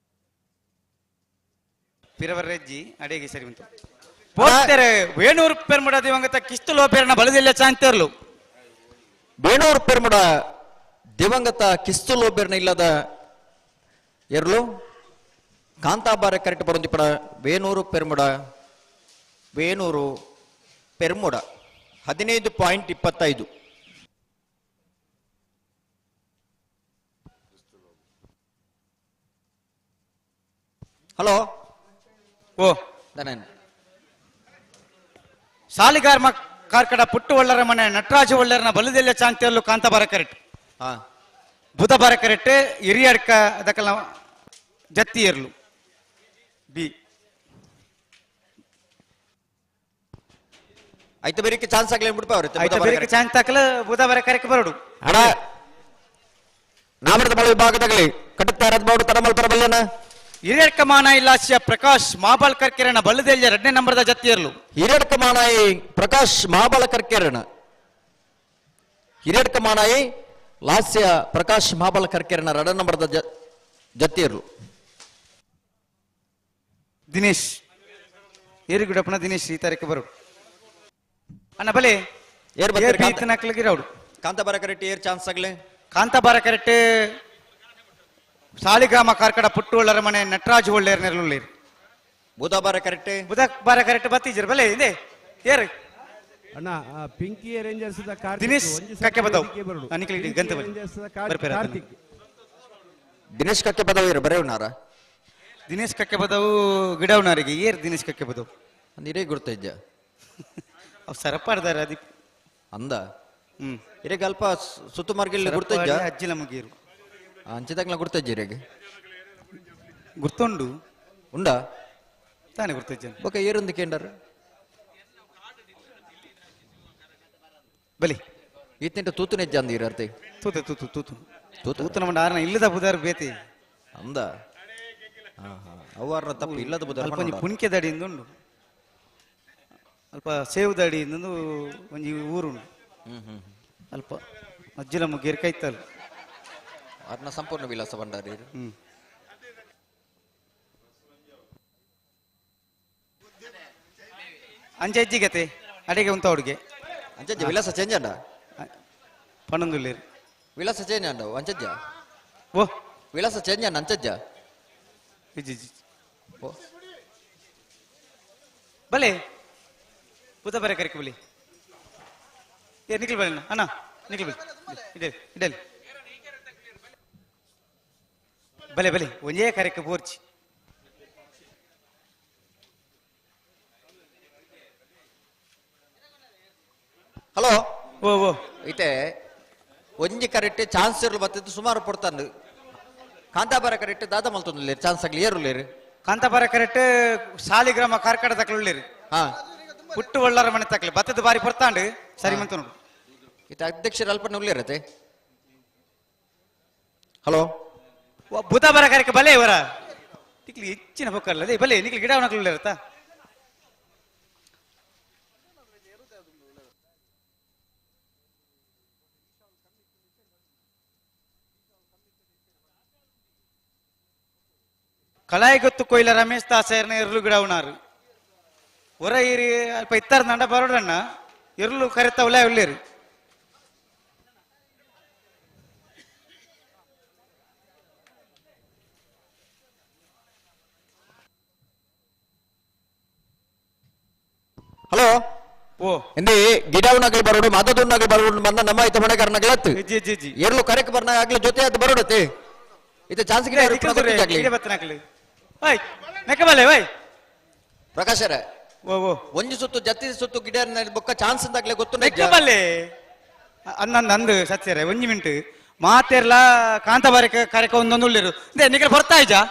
ಪಿರವರೆಜ್ಜಿ ಅಡಿಗೆ ಸರಿವಂತು ಪೋತೆರೆ ವೇಣೂರು ಪೆರ್ಮುಡ ದಿವಂಗತ ಕಿಸ್ತು ಲೋಪೇರನ ಬಲದೆಲ್ಲ ಚಾಂತೇರ್ಲು. ವೇಣೂರು ಪೆರ್ಮುಡ ದಿವಂಗತ ಕಿಸ್ತು ಲೋಪೇರನ ಇಲ್ಲದ ಎರ್ಲು ಕಾಂತಾಬಾರ ಕರೆಕ್ಟ್ ಬರೋದಿಪಡ ವೇಣೂರು ಪೆರ್ಮುಡ ವೇಣೂರು ಪೆರ್ಮುಡ 15.25. ಹಲೋ ಓ ಸಾಲಿಗಾರ್ಮ ಕಾರ್ಕಡ ಪುಟ್ಟು ಒಳ್ಳರ ಮನೆ ನಟರಾಜ ಒಳ್ಳರನ ಬಲದೆಲ್ಲ ಚಾಂತಿಯಲ್ಲೂ ಕಾಂತಾಬಾರ ಕರೆಕ್ಟ್. ಬುಧಬಾರ ಕರೆಕ್ಟ್ ಹಿರಿಯಡ್ಕ ಅದಕ್ಕೆಲ್ಲ ಜತ್ತಿ ಇರ್ಲು ಬಿ. ಐತ ಬೇರೆಕ್ಕೆ ಚಾನ್ಸ್ ಆಗ್ಲಿ ಬಿಡ್ಪ ಅವ್ರೆ. ಐತ ಬೇರೆಕ್ಕೆ ಚಾನ್ಸ್ ಹಾಕಲ ಬುಧವಾರ ಕರೆಕ್ ಬರೋಡು. ಅಡ ನಾಮರದ ಬಳ ವಿಭಾಗದಾಗಲಿ ಕಟ್ಟುತ್ತಾ ಬೋರ್ಡ್ ತಡಮಲ್ ಪರಬಲ್ಲನ. ಹಿರಿಯಡ್ಕ ಮಾನ ಇಲಾಸ್ಯ ಪ್ರಕಾಶ್ ಮಾಬಾಲ್ ಕರ್ಕೆರನ ಬಲ್ಲದೆಲ್ಲ ಎರಡನೇ ನಂಬರ್ದ ಜತ್ತಿಯರ್ಲು. ಹಿರಿಯಡ್ಕ ಮಾನಾಯಿ ಪ್ರಕಾಶ್ ಮಾಬಾಲ ಕರ್ಕೆರನ ಹಿರಿಯಡ್ಕ ಮಾನಾಯಿ ಲಾಸ್ಯ ಪ್ರಕಾಶ್ ಮಾಬಾಲ ಕರ್ಕೆರನ ಎರಡನೇ ನಂಬರ್ದ ಜತ್ತಿಯರ್ಲು. ದಿನೇಶ್ ಏರಿಗುಡಪ್ಪನ ದಿನೇಶ್ ಈ ತಾರೀಕು ಬರೋಡು. ಅಣ್ಣ ಬಲೆ ಏರ್ ಬತ್ತಿರೌಡು. ಕಾಂತಾಬಾರ ಕರೆಕ್ಟ್ ಏರ್ ಚಾನ್ಸ್ ಆಗಲಿ. ಕಾಂತಾಬಾರ ಕರೆಕ್ಟ್ ಸಾಲಿಗ್ರಾಮ ಕಾರ್ಕಡ ಪುಟ್ಟು ಒಳ್ಳರ ಮನೆ ನಟರಾಜ್ ಒಳ್ಳೆಯರ್ ನೆರಳುಳ್ಳೇರು. ಬುಧಬಾರ ಕರೆಕ್ಟ್ ಬುಧಬಾರ ಕರೆಕ್ಟ್ ಬತ್ತೀಜರ್ ಬಲೆ ಇದೆ ಏರ್ ಅಣ್ಣ ಪಿಂಕಿ ರೇಂಜರ್ಸ್ ದಿನೇಶ್ ಕಕ್ಕೆ ಬದವು ಅನಿಕಲಿ ಗಂತ ಕಾರ್ತಿಕ್ ದಿನೇಶ್ ಕಕ್ಕೆ ಬದವು ಇರು ಬರೆಯುನಾರ. ದಿನೇಶ್ ಕಕ್ಕೆ ಬದವು ಗಿಡವನಾರಿಗೆ ಏರ್ ದಿನೇಶ್ ಕಕ್ಕೆ ಬದವು ನೀರೇ ಗುರ್ತಿದ್ಯ ಅವ್ ಸರಪಾಡ್ದಾರ ಅದಿ ಅಂದ ಇರೇಗ ಅಲ್ಪ ಸುತ್ತುಮಾರ್ಗಿಲ್ಲಿ ಗುರ್ತಿದ್ಯ ಅಜ್ಜಿಲ ಮುಗೀರು ಅಂಚಿದಾಗ್ಲ ಗುರ್ತಿದ್ಯ ಇರೇಗ ಗುರ್ತುಂಡು ಉಂಡಾ ತಾನೇ ಗುರ್ತಿದ್ಯ ಓಕೆ ಏರೊಂದು ಕೇಂಡರ್ ಬಲಿ ಈತಿಂಟ ತೂತು ನೆಜ್ಜ ಅಂದ ಇರರ್ತಿ ತೂತು ತೂತು ತೂತು ತೂತು ತೂತು ನಮ್ಮ ಆರನ ಇಲ್ಲದ ಬುಧಾರ ಬೇತಿ ಅಂದ ಹಾ ಹಾ ಅವಾರನ ತಪ್ಪು ಇಲ್ಲದ ಬುಧಾರ ಅಲ್ಪ ಒಂಜಿ ಪುನ್ಕೆ ದಡಿಯಿಂದ ಉಂಡು ಅಲ್ಪ ಸೇವು ದಡಿಯಿಂದ ಒಂಜಿ ಊರುಂಡು ಅಲ್ಪ ಅಜ್ಜಿಲ ಮುಗೇರ್ ಕೈತಲ್ ಅರ್ನ ಸಂಪೂರ್ಣ ವಿಲಾಸ ಭಂಡಾರಿ ಅಂಚೆ ಅಜ್ಜಿಗತೆ ಅಡಿಗೆ ಉಂತ ಹುಡುಗೆ ಅಂಚಜ್ಜ ವಿಲಾಸ ಚೇಂಜ್ ಅಂಡ ಪನ್ನೊಂದುಲ್ಲೇರು ವಿಲಾಸ ಚೇಂಜ್ ಅಂಡ ಅಂಚಜ್ಜ ಓ ವಿಲಾಸ ಚೇಂಜ್ ಅಂಡ ಅಂಚಜ್ಜ ಇಜ್ಜಿ ಓ ಬಲೆ ಪೂತ ಬರೆ ಕರಿಕ ಬಲಿ ಏ ನಿಖಿಲ್ ಬಲೆ ಅಣ್ಣ ನಿಖಿಲ್ ಬಲಿ ಇಡಲಿ ಇಡಲಿ ಬಲೆ ಬಲೆ ಒಂದೇ ಕರೆಕ್ ಬೋರ್ಚಿ ಹಲೋ ಓ ಓ ಇತ್ತೆ ಒಂಜಿ ಕರೆಕ್ಟ್ ಚಾನ್ಸ್ ಇರಲು ಬತ್ತಿದ್ದು ಸುಮಾರು ಪೊಡ್ತಾನು ಕಾಂತಾಬಾರ ಕರೆಕ್ಟ್ ದಾದ ಮಲ್ತೊಂದು ಚಾನ್ಸ್ ಆಗಲಿ ಏರುಲೇರು ಕಾಂತಾಬಾರ ಕರೆಕ್ಟ್ ಸಾಲಿಗ್ರಾಮ ಕಾರ್ಕಡ ತಕ್ಲುಳ್ಳೇರು ಹಾ ಪುಟ್ಟು ಒಳ್ಳಾರ ಮನೆ ತಕ್ಲಿ ಬತ್ತದ ಬಾರಿ ಪೊರ್ತಾಂಡು ಸರಿ ಮಂತ ನೋಡು ಇತ್ತೆ ಅಧ್ಯಕ್ಷರ ಅಲ್ಪನ ಉಳ್ಳೇರತೆ ಹಲೋ ಬುಧಬಾರ ಕರೆಕ್ ಬಲೆ ಇವರ ತಿಕ್ಲಿ ಹೆಚ್ಚಿನ ಬೊಕ್ಕಲ್ಲ ಅದೇ ಬಲೆ ನಿಕ್ಲಿ ಗಿಡ ಉಳ್ಳೇರತ್ತ ಕಲಾಯಿಗೊತ್ತು ಕೊಯ್ಲ ರಮೇಶ್ ದಾಸೇರ್ನ ಇರ್ಲು ಗಿಡವನಾರು ಹೊರ ಇರಿ ಅಲ್ಪ ಇತ್ತಾರ ನಂಡ ಬರೋಡಣ್ಣ ಇರ್ಲು ಕರೆತವಲೇ ಉಳ್ಳೇರಿ. ಹಲೋ ಓ ಎಂದೇ ಗಿಡವನಾಗಲಿ ಬರೋಡು ಮಾದದುನ್ನಾಗಲಿ ಬರೋಡು ಬಂದ ನಮ್ಮ ಐತ ಹೊಣೆಗಾರನಾಗಲತ್ತು ಎರ್ಲು ಕರೆಕ್ ಬರ್ನಾಗ ಆಗ್ಲಿ ಜೊತೆ ಅದು ಬರೋಡತ್ತೆ ಇದು ಚಾನ್ಸ್ ಗಿಡ ಪ್ರಕಾಶರ ಒಂಜಿ ಸುತ್ತು ಜತ್ತಿ ಸುತ್ತು ಗಿಡ ಬೊಕ್ಕ ಚಾನ್ಸ್ ಅಂತಾಗ್ಲೆ ಗೊತ್ತು ಬಲ್ಲೆ ಅನ್ನಂದು ಅಂದು ಸತ್ಯರೇ ಒಂಜಿ ಮಿಂಟು ಮಾತೆರ್ಲ ಕಾಂತಾಬಾರಿ ಕರೆಕ ಒಂದೊಂದು ಉಳ್ಳಿರು ನಿಖಲ್ ಬರ್ತಾ ಇಜ್ಜಾ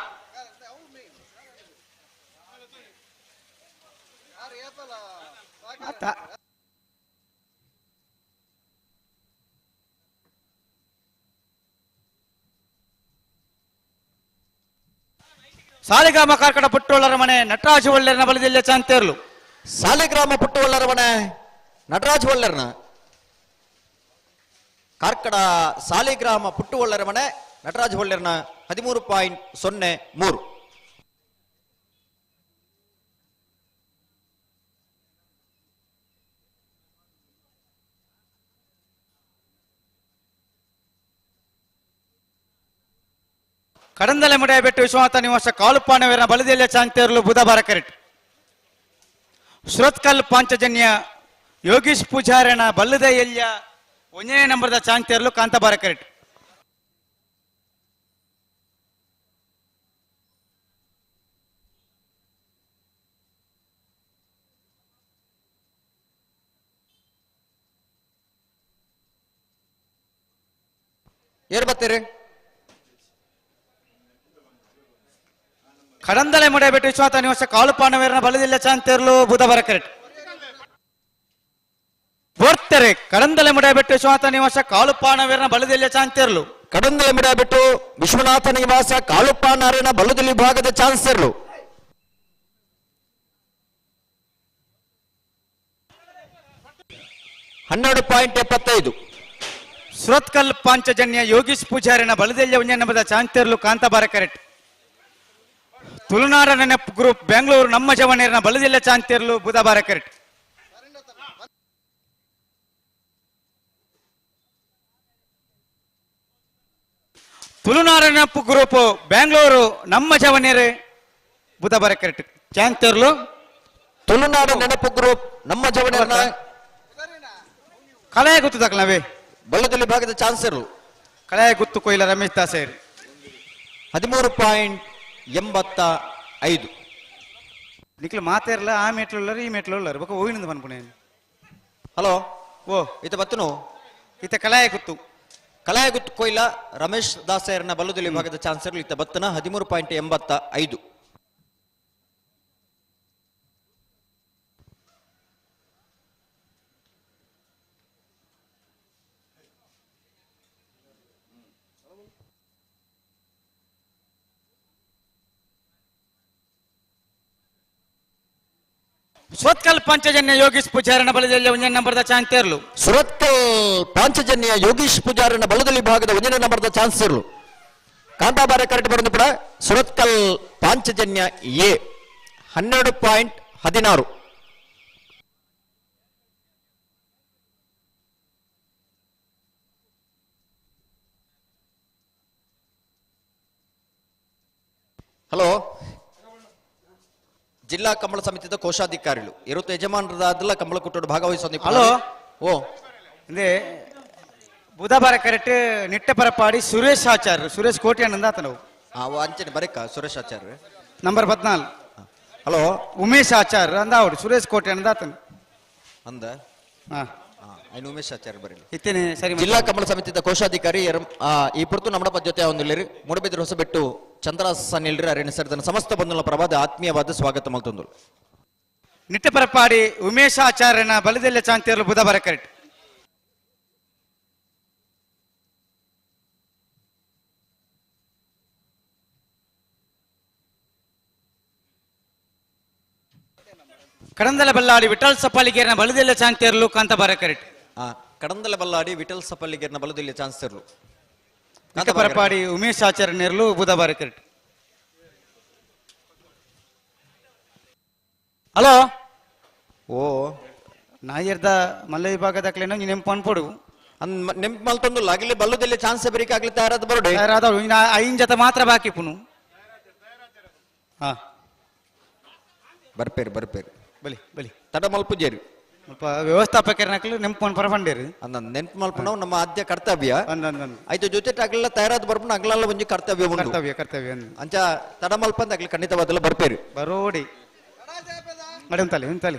ಸಾಲಿಗ್ರಾಮ ಕಾರ್ಕಡ ಪುಟ್ಟೋಳ್ಳರ ಮನೆ ನಟರಾಜ ಒಳ್ಳೆರನ ಬಲದಲ್ಲಿ ಚಾಂತೇರ್ಲು. ಸಾಲಿಗ್ರಾಮ ಪುಟ್ಟೋಳ್ಳರ ಮನೆ ನಟರಾಜ ಒಳ್ಳೆರನ ಕಾರ್ಕಡ ಸಾಲಿಗ್ರಾಮ ಪುಟ್ಟುವಳ್ಳರ ಮನೆ ನಟರಾಜ ಒಳ್ಳೆರನ 13.03. ಕಡಂದಲೆ ಮುಡಿಯಬೆಟ್ಟು ವಿಶ್ವನಾಥ ನಿವಾಸ ಕಾಲುಪಾನವೀರನ ಬಲದೆಲ್ಲ ಚಾಂತೇರ್ಲು ಬುಧವಾರ ಕರೆಕ್ಟ್. ಸುರತ್ಕಲ್ ಪಾಂಚಜನ್ಯ ಯೋಗೀಶ್ ಪೂಜಾರಣ ಬಲ್ಲದ ಎಲ್ಯ ಒಂದನೇ ನಂಬರ್ದ ಚಾಂತೇರ್ಲು ಕಾಂತಾಬಾರ ಕರೆಕ್ಟ್. ಏರ್ ಬರ್ತೀರಿ? ಕಡಂದಲೆ ಮುಡಿಯಬೆಟ್ಟು ವಿಶ್ವನಾಥ ನಿವಾಸ ಕಾಲುಪಾನವೀರನ ಬಲದಿಲ್ಲ ಚಾಂತೇರ್ಲು ಬುಧವಾರ ಕರೆಕ್ಟ್. ಬರ್ತಾರೆ ಕಡಂದಲೆ ಮುಡಿಯಬೆಟ್ಟು ವಿಶ್ವನಾಥ ನಿವಾಸ ಕಾಲುಪಾನವೀರನ ಬಲದಿಲ್ಲ ಚಾಂತೇರ್ಲು. ಕಡಂದಲೆ ಮುಡಿಯಬೆಟ್ಟು ವಿಶ್ವನಾಥ ನಿವಾಸ ಕಾಲುಪಾನಾರನ ಬಲದಲ್ಲಿ ಭಾಗದ ಚಾನ್ಸರ್ಲು. 12.75. ಸುರತ್ಕಲ್ ಪಾಂಚಜನ್ಯ ಯೋಗೀಶ್ ಪೂಜಾರಿನ ಬಲದೆಲ್ಲ ಒಂಜನಬದ ಚಾಂತೇರ್ಲು ಕಾಂತಾಬಾರ ಕರೆಕ್ಟ್. ತುಳುನಾಡ ನೆನಪು ಗ್ರೂಪ್ ಬೆಂಗಳೂರು ನಮ್ಮ ಜವನೇರನ ಬಲದೆಲ್ಲ ಚಾಂತೇರ್ಲು ಬುಧವಾರ ಕರೆಕ್ಟ್. ತುಳುನಾಡ ನೆನಪು ಗ್ರೂಪ್ ಬೆಂಗಳೂರು ನಮ್ಮ ಜವನೇರು ಬುಧವಾರ ಕರೆಕ್ಟ್ ಚಾಂತೇರ್ಲು. ತುಳುನಾಡ ನೆನಪು ಗ್ರೂಪ್ ನಮ್ಮ ಜವನೇರನ ಕಲಾಯ ಗುತ್ತು ದಾಖಲಾವೇ ಬಳ್ಳದಲ್ಲಿ ಭಾಗದ ಚಾನ್ಸರ್ಲು. ಕಲಾಯ ಗುತ್ತು ಕೊಯ್ಲ ರಮೇಶ್ ದಾಸೇರ್ 13.85. ನಿಕ್ಲು ಮಾತೇರ್ಲ ಆ ಮೇಟ್ಲು ಉಳ್ಳರು ಈ ಮೇಟ್ಲು ಉಳ್ಳರು ಬೊಕ ಹೋಗಿನಿಂದ ಪನ್ಪುಣೆ. ಹಲೋ ಓ ಇತ ಬತ್ತನು ಇತ ಕಲಾಯ ಗುತ್ತು ಕಲಾಯ ಗುತ್ತು ಕೊಯ್ಲ ರಮೇಶ್ ದಾಸೇರ್ನ ಬಲ್ಲದಲ್ಲಿ ಭಾಗದ ಚಾನ್ಸರ್ಲು ಇತ ಬತ್ತನ 13.85. ಸುರತ್ಕಲ್ ಪಾಂಚಜನ್ಯ ಯೋಗೀಶ್ ಪೂಜಾರನ ಬಲದಲ್ಲಿ ಒಂದನೇ ನಂಬರ್ದ ಚಾಂತೇರ್ಲು. ಸುರತ್ಕಲ್ ಪಾಂಚಜನ್ಯ ಯೋಗೀಶ್ ಪೂಜಾರನ ಬಲದಲ್ಲಿ ಭಾಗದ ಒಂದನೇ ನಂಬರ್ದ ಚಾನ್ಸರ್ಲು. ಕಾಂತಾಬಾರೆ ಕರೆಕ್ಟ್ ಬರೋದು ಕೂಡ ಸುರತ್ಕಲ್ ಪಾಂಚಜನ್ಯ ಎ 12.16. ಹಲೋ ಜಿಲ್ಲಾ ಕಂಬಳ ಸಮಿತಿದ ಕೋಶಾಧಿಕಾರಿಗಳು ಇರುತ್ತೆ ಯಜಮಾನರಾದಲ್ಲ ಕಂಬಳ ಕುಟ್ಟೋಡು ಭಾಗವಹಿಸೋ. ಹಲೋ ಓ ಇಂದೇ ಬುಧವಾರ ಕರೆಕ್ಟ್ ನಿಟ್ಟೆ ಪರಪಾಡಿ ಸುರೇಶ್ ಆಚಾರ್ ಸುರೇಶ್ ಕೋಟಿ ಅಣ್ಣಂದ ಆತನವು. ಅಂಚನೆ ಬರೇಕ ಸುರೇಶ್ ಆಚಾರ್ ನಂಬರ್ 14. ಹಲೋ ಉಮೇಶ್ ಆಚಾರ್ ಅಂದ ಅವಡು ಸುರೇಶ್ ಕೋಟಿ ಅಣ್ಣಂದ ಆತನು ಅಂದ ಉಮೇಶ್ ಆಚಾರ್ ಬರೀ ಇತ್ತೇನೆ ಸರಿ. ಜಿಲ್ಲಾ ಕಂಬಳ ಸಮಿತಿದ ಕೋಶಾಧಿಕಾರಿ ಈ ಪುರ್ತು ನಮ್ಮ ಜೊತೆ ಒಂದಿಲ್ಲಿರಿ ಮೂಡಬಿದ್ರೆ ಹೊಸಬೆಟ್ಟು ಚಂದ್ರ ಸನಿಲ್ರಿ ಅರಣ್ಯ ಸರ್ದನ ಸಮಸ್ತ ಬಂಧುಗಳ ಪ್ರಭಾದ ಆತ್ಮೀಯವಾದ ಸ್ವಾಗತ ಮಲ್ತೊಂದು. ನಿಟ್ಟೆ ಪರಪಾಡಿ ಉಮೇಶ್ ಆಚಾರ್ಯನ ಬಲದೆಲ್ಲ ಚಾಂತೇರ್ಲು ಬುಧವಾರ ಕರೆಕ್ಟ್. ಕಡಂದಲ ಬಲ್ಲಾಡಿ ವಿಠಲ್ ಸಪಾಲಿಗೇರ್ನ ಬಲದೆಲ್ಲ ಚಾಂತೇರ್ಲು ಕಾಂತಾಬಾರ ಕರೆಕ್ಟ್. ಕಡಂದಲ ಬಲ್ಲಾಡಿ ವಿಠಲ್ ಸಪಾಲಿಗೇರ್ನ ಬಲದೆಲ್ಲ ಚಾನ್ಸರ್ಲು. ಪರಪಾಡಿ ಉಮೇಶ್ ಆಚಾರ್ಯ ನೇರ್ಲು ಬುಧವಾರ ಕರೆಕ್ಟ್. ಹಲೋ ಓ ನಾಯರ್ದ ಮಲ್ಲ ವಿಭಾಗದಕ್ಲೇನೋ ನೆಂಪು ಅನ್ಪೋಡು ನೆಂಪು ಮಲ್ತೊಂದು ಅಗಲಿ ಬಲ್ಲುದಲ್ಲಿ ಚಾನ್ಸ್ ಬರಿಕೆ ಆಗ್ಲಿ ತಯಾರಾದ ಬರೋಡೆ ತಯಾರಾದವು ಇನ್ನು ಐನ್ ಜೊತೆ ಮಾತ್ರ ಬಾಕಿ ಪುನು. ಹಾ ಬರ್ಪೇರು ಬರ್ಪೇರು ಬಲಿ ಬಲಿ ತಡ ಮಲ್ಪುಜೇರು ಸ್ವಲ್ಪ ವ್ಯವಸ್ಥಾಪಕರ ನಕಲು ನೆಂಪು ಅನ್ಪರ ಬಂಡೇರು ಅಂದ ನೆಂಪು ಮಲ್ಪುನವು ನಮ್ಮ ಆದ್ಯ ಕರ್ತವ್ಯ. ಆಯ್ತು ಜೊತೆ ಅಗ್ಲೆಲ್ಲ ತಯಾರಾದ ಬರ್ಪುನ ಅಗ್ಲಲ್ಲ ಒಂಜಿ ಕರ್ತವ್ಯ ಉಂಡು. ಕರ್ತವ್ಯ ಕರ್ತವ್ಯ ಅಂಚ ತಡ ಮಲ್ಪಂದ ಅಗ್ಲಿ ಖಂಡಿತವಾದಲ್ಲ ಬರ್ಪೇರು ಬರೋಡಿ ಮೇಡಮ್ ತಲೆ ಉಂತಲೆ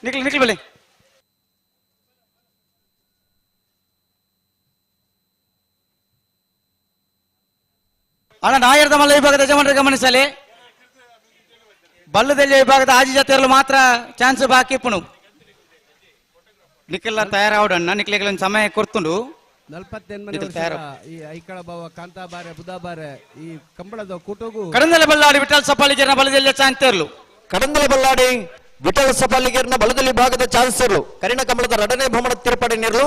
ನಿಕ್ಲಿ ನಿಕ್ಲಿ ಬಲಿ. ಅಣ್ಣ ನಾಯರ್ದ ಮಲ್ಲ ವಿಭಾಗದ ಯಜಮಾನರು ಗಮನಿಸಲಿ. ಬಲ್ಲದೆಲ್ಲಿ ವಿಭಾಗದ ಆಜಿ ಜೊತೆಯಲ್ಲೂ ಮಾತ್ರ ಚಾನ್ಸ್ ಬಾಕಿ ಪುನು. ನಿಖಿಲ್ ತಯಾರಾವಡಣ್ಣ ನಿಖಿಲ್ ಒಂದು ಸಮಯ ಕೊಡ್ತುಂಡು. 48 ವರ್ಷದ ಈ ಐಕಳ ಬಾವ ಕಾಂತಾಬಾರೆ ಬುಧಾಬಾರೆ ಈ ಕಂಬಳದ ಕೂಟಗೂ ಕಡಂದಲ ಬಲ್ಲಾಡಿ ವಿಠಲ್ ಸಪಾಲಿಗೇರ್ನ ಬಲದಲ್ಲಿ ಚಾನ್ಸರ್ಲು. ಕಡಂದಲ ಬಲ್ಲಾಡಿ ವಿಠಲ್ ಸಪಾಲಿಗೇರ್ನ ಬಲದಲ್ಲಿ ಭಾಗದ ಚಾನ್ಸರ್ಲು ಕರಿಣ ಕಂಬಳದ ಎರಡನೇ ಭ್ರಮಣ ತಿರುಪಡೆ ನೀರಲು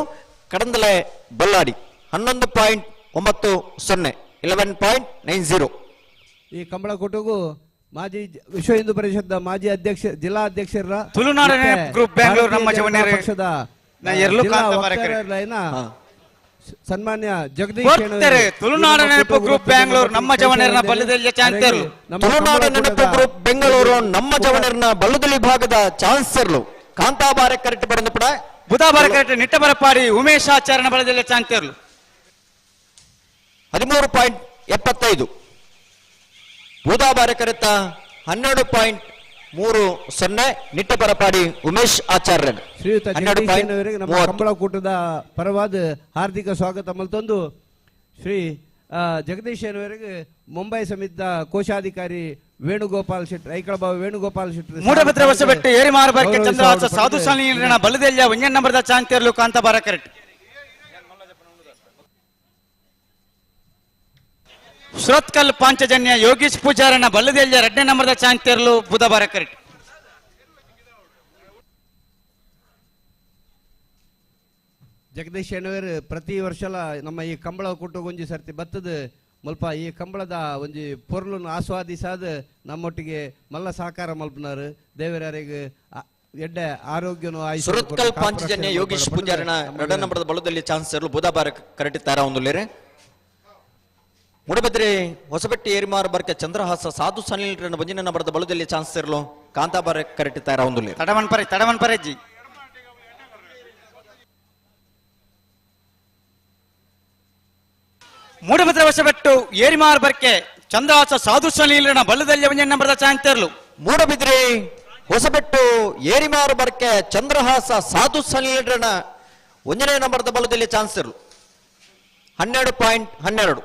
ಕಡಂದಲೆ ಬಲ್ಲಾಡಿ 11.90 11.90. ಈ ಕಂಬಳ ಕೂಟಗೂ ಮಾಜಿ ವಿಶ್ವ ಹಿಂದೂ ಪರಿಷತ್ ಮಾಜಿ ಅಧ್ಯಕ್ಷ ಜಿಲ್ಲಾ ಅಧ್ಯಕ್ಷರ ತುಳುನಾಡ ಗ್ರೂಪ್ ಬೆಂಗಳೂರು ನಮ್ಮ ಜವನೇರು ಪಕ್ಷದ ಸನ್ಮಾನ್ಯ ಜಗದೀಶ್ ತುಳುನಾಡ ನೆನಪು ಗ್ರೂಪ್ ಬೆಂಗಳೂರು ನಮ್ಮ ಜವನೇರನ ಬಲ್ಲದಲ್ಲಿ ಚಾನ್ಸರ್ಲು. ತುಳುನಾಡ ನೆನಪು ಗ್ರೂಪ್ ಬೆಂಗಳೂರು ನಮ್ಮ ಜವನೇರನ ಬಲ್ಲದಲ್ಲಿ ಭಾಗದ ಚಾನ್ಸರ್ಲು ಕಾಂತಾಬಾರೆ ಕರೆಕ್ಟ್ ಬರಂದು ಪಡ ಬುಧಾಬಾರೆ ಕರೆಕ್ಟ್ ನಿಟ್ಟಬರಪಾಡಿ ಉಮೇಶ್ ಆಚಾರ್ಯನ ಬಲದಲ್ಲಿ ಚಾನ್ಸರ್ಲು. 13.75 ಬೂದಾಬಾರೆ ಕರೆತ 12.30 ನಿಟ್ಟಪರಪಾಡಿ ಉಮೇಶ್ ಆಚಾರ್ಯನ್. ಶ್ರೀಯುತ ಜಗದೀಶ್ ನಮ್ಮ ಕಂಬಳ ಕೂಟದ ಪರವಾದ ಹಾರ್ದಿಕ ಸ್ವಾಗತ ಮಲ್ತೊಂದು ಶ್ರೀ ಜಗದೀಶ್ ಅವರಿಗೆ ಮುಂಬೈ ಸಮಿತಿಯ ಕೋಶಾಧಿಕಾರಿ ವೇಣುಗೋಪಾಲ್ ಶೆಟ್ಟಿ ಐಕಳಬಾವ ವೇಣುಗೋಪಾಲ್ ಶೆಟ್ಟಿ ಮೂಡಬಿದ್ರೆ ಹೊಸಬೆಟ್ಟು ಏರಿಮಾರಬಾರಕ್ಕೆ ಚಂದ್ರಹಾಸ ಸಾಧು ಸಾಲಿನ ಬಲದೆಲ್ಲ ಒಂಜನ್ ನಂಬರ್ದ ಚಾಂತೇರ್ಲು ಕಾಂತಾಬಾರ ಕರೆಕ್ಟ್. ಸುರತ್ಕಲ್ ಪಾಂಚಜನ್ಯ ಯೋಗೀಶ್ ಪೂಜಾರನ ಬಲ್ಲದೆಲ್ಲ ಎರಡನೇ ನಂಬರ್ದ ಚಾಂತೇರ್ಲು ಬುಧಬಾರ ಕರೆಕ್ಟ್. ಜಗದೀಶ್ ಶೆಣವೇರ್ ಪ್ರತಿ ವರ್ಷಲ ನಮ್ಮ ಈ ಕಂಬಳ ಕೂಟಗೊಂಜಿ ಸರ್ತಿ ಬತ್ತದ ಮುಲ್ಪ ಈ ಕಂಬಳದ ಒಂಜಿ ಪೊರ್ಲನ್ನು ಆಸ್ವಾದಿಸಾದ ನಮ್ಮೊಟ್ಟಿಗೆ ಮಲ್ಲ ಸಹಕಾರ ಮಲ್ಪನಾರು ದೇವರಾರಿಗೆ ಎಡ್ಡೆ ಆರೋಗ್ಯನು ಆಯುಷ್ಯ ಸುರತ್ಕಲ್ ಪಾಂಚಜನ್ಯ ಯೋಗೀಶ್ ಪೂಜಾರನ ಎರಡನೇ ನಂಬರ್ದ ಬಲದಲ್ಲಿ ಚಾನ್ಸರ್ಲು ಬುಧಬಾರ ಕರೆಕ್ಟ್ ತಾರ ಒಂದು ಮೂಡಬಿದ್ರೆ ಹೊಸಬೆಟ್ಟಿ ಏರಿಮಾರು ಬರ್ಕೆ ಚಂದ್ರಹಾಸ ಸಾಧು ಸನಿಲ್ ಬಂಜಿನ ನಂಬರ್ದ ಬಲದಲ್ಲಿ ಚಾನ್ಸ್ ಇರಲು ಕಾಂತಾಬಾರ ಕರೆಕ್ಟ್ ತಾರ ಒಂದು ತಡವನ್ ಪರೆ ತಡವನ್ ಪರೆಜ್ಜಿ ಮೂಡಬಿದ್ರೆ ಹೊಸಬೆಟ್ಟು ಏರಿಮಾರು ಬರ್ಕೆ ಚಂದ್ರಹಾಸ ಸಾಧು ಸನಿಲ್ ಬಲದಲ್ಲಿ ಬಂಜಿನ ನಂಬರ್ದ ಚಾನ್ಸ್ ಇರಲು. ಮೂಡಬಿದ್ರೆ ಹೊಸಬೆಟ್ಟು ಏರಿಮಾರು ಬರ್ಕೆ ಚಂದ್ರಹಾಸ ಸಾಧು ಸನಿಲ್ ಒಂದನೇ ನಂಬರ್ದ ಬಲದಲ್ಲಿ ಚಾನ್ಸ್ ಇರಲು 12.12.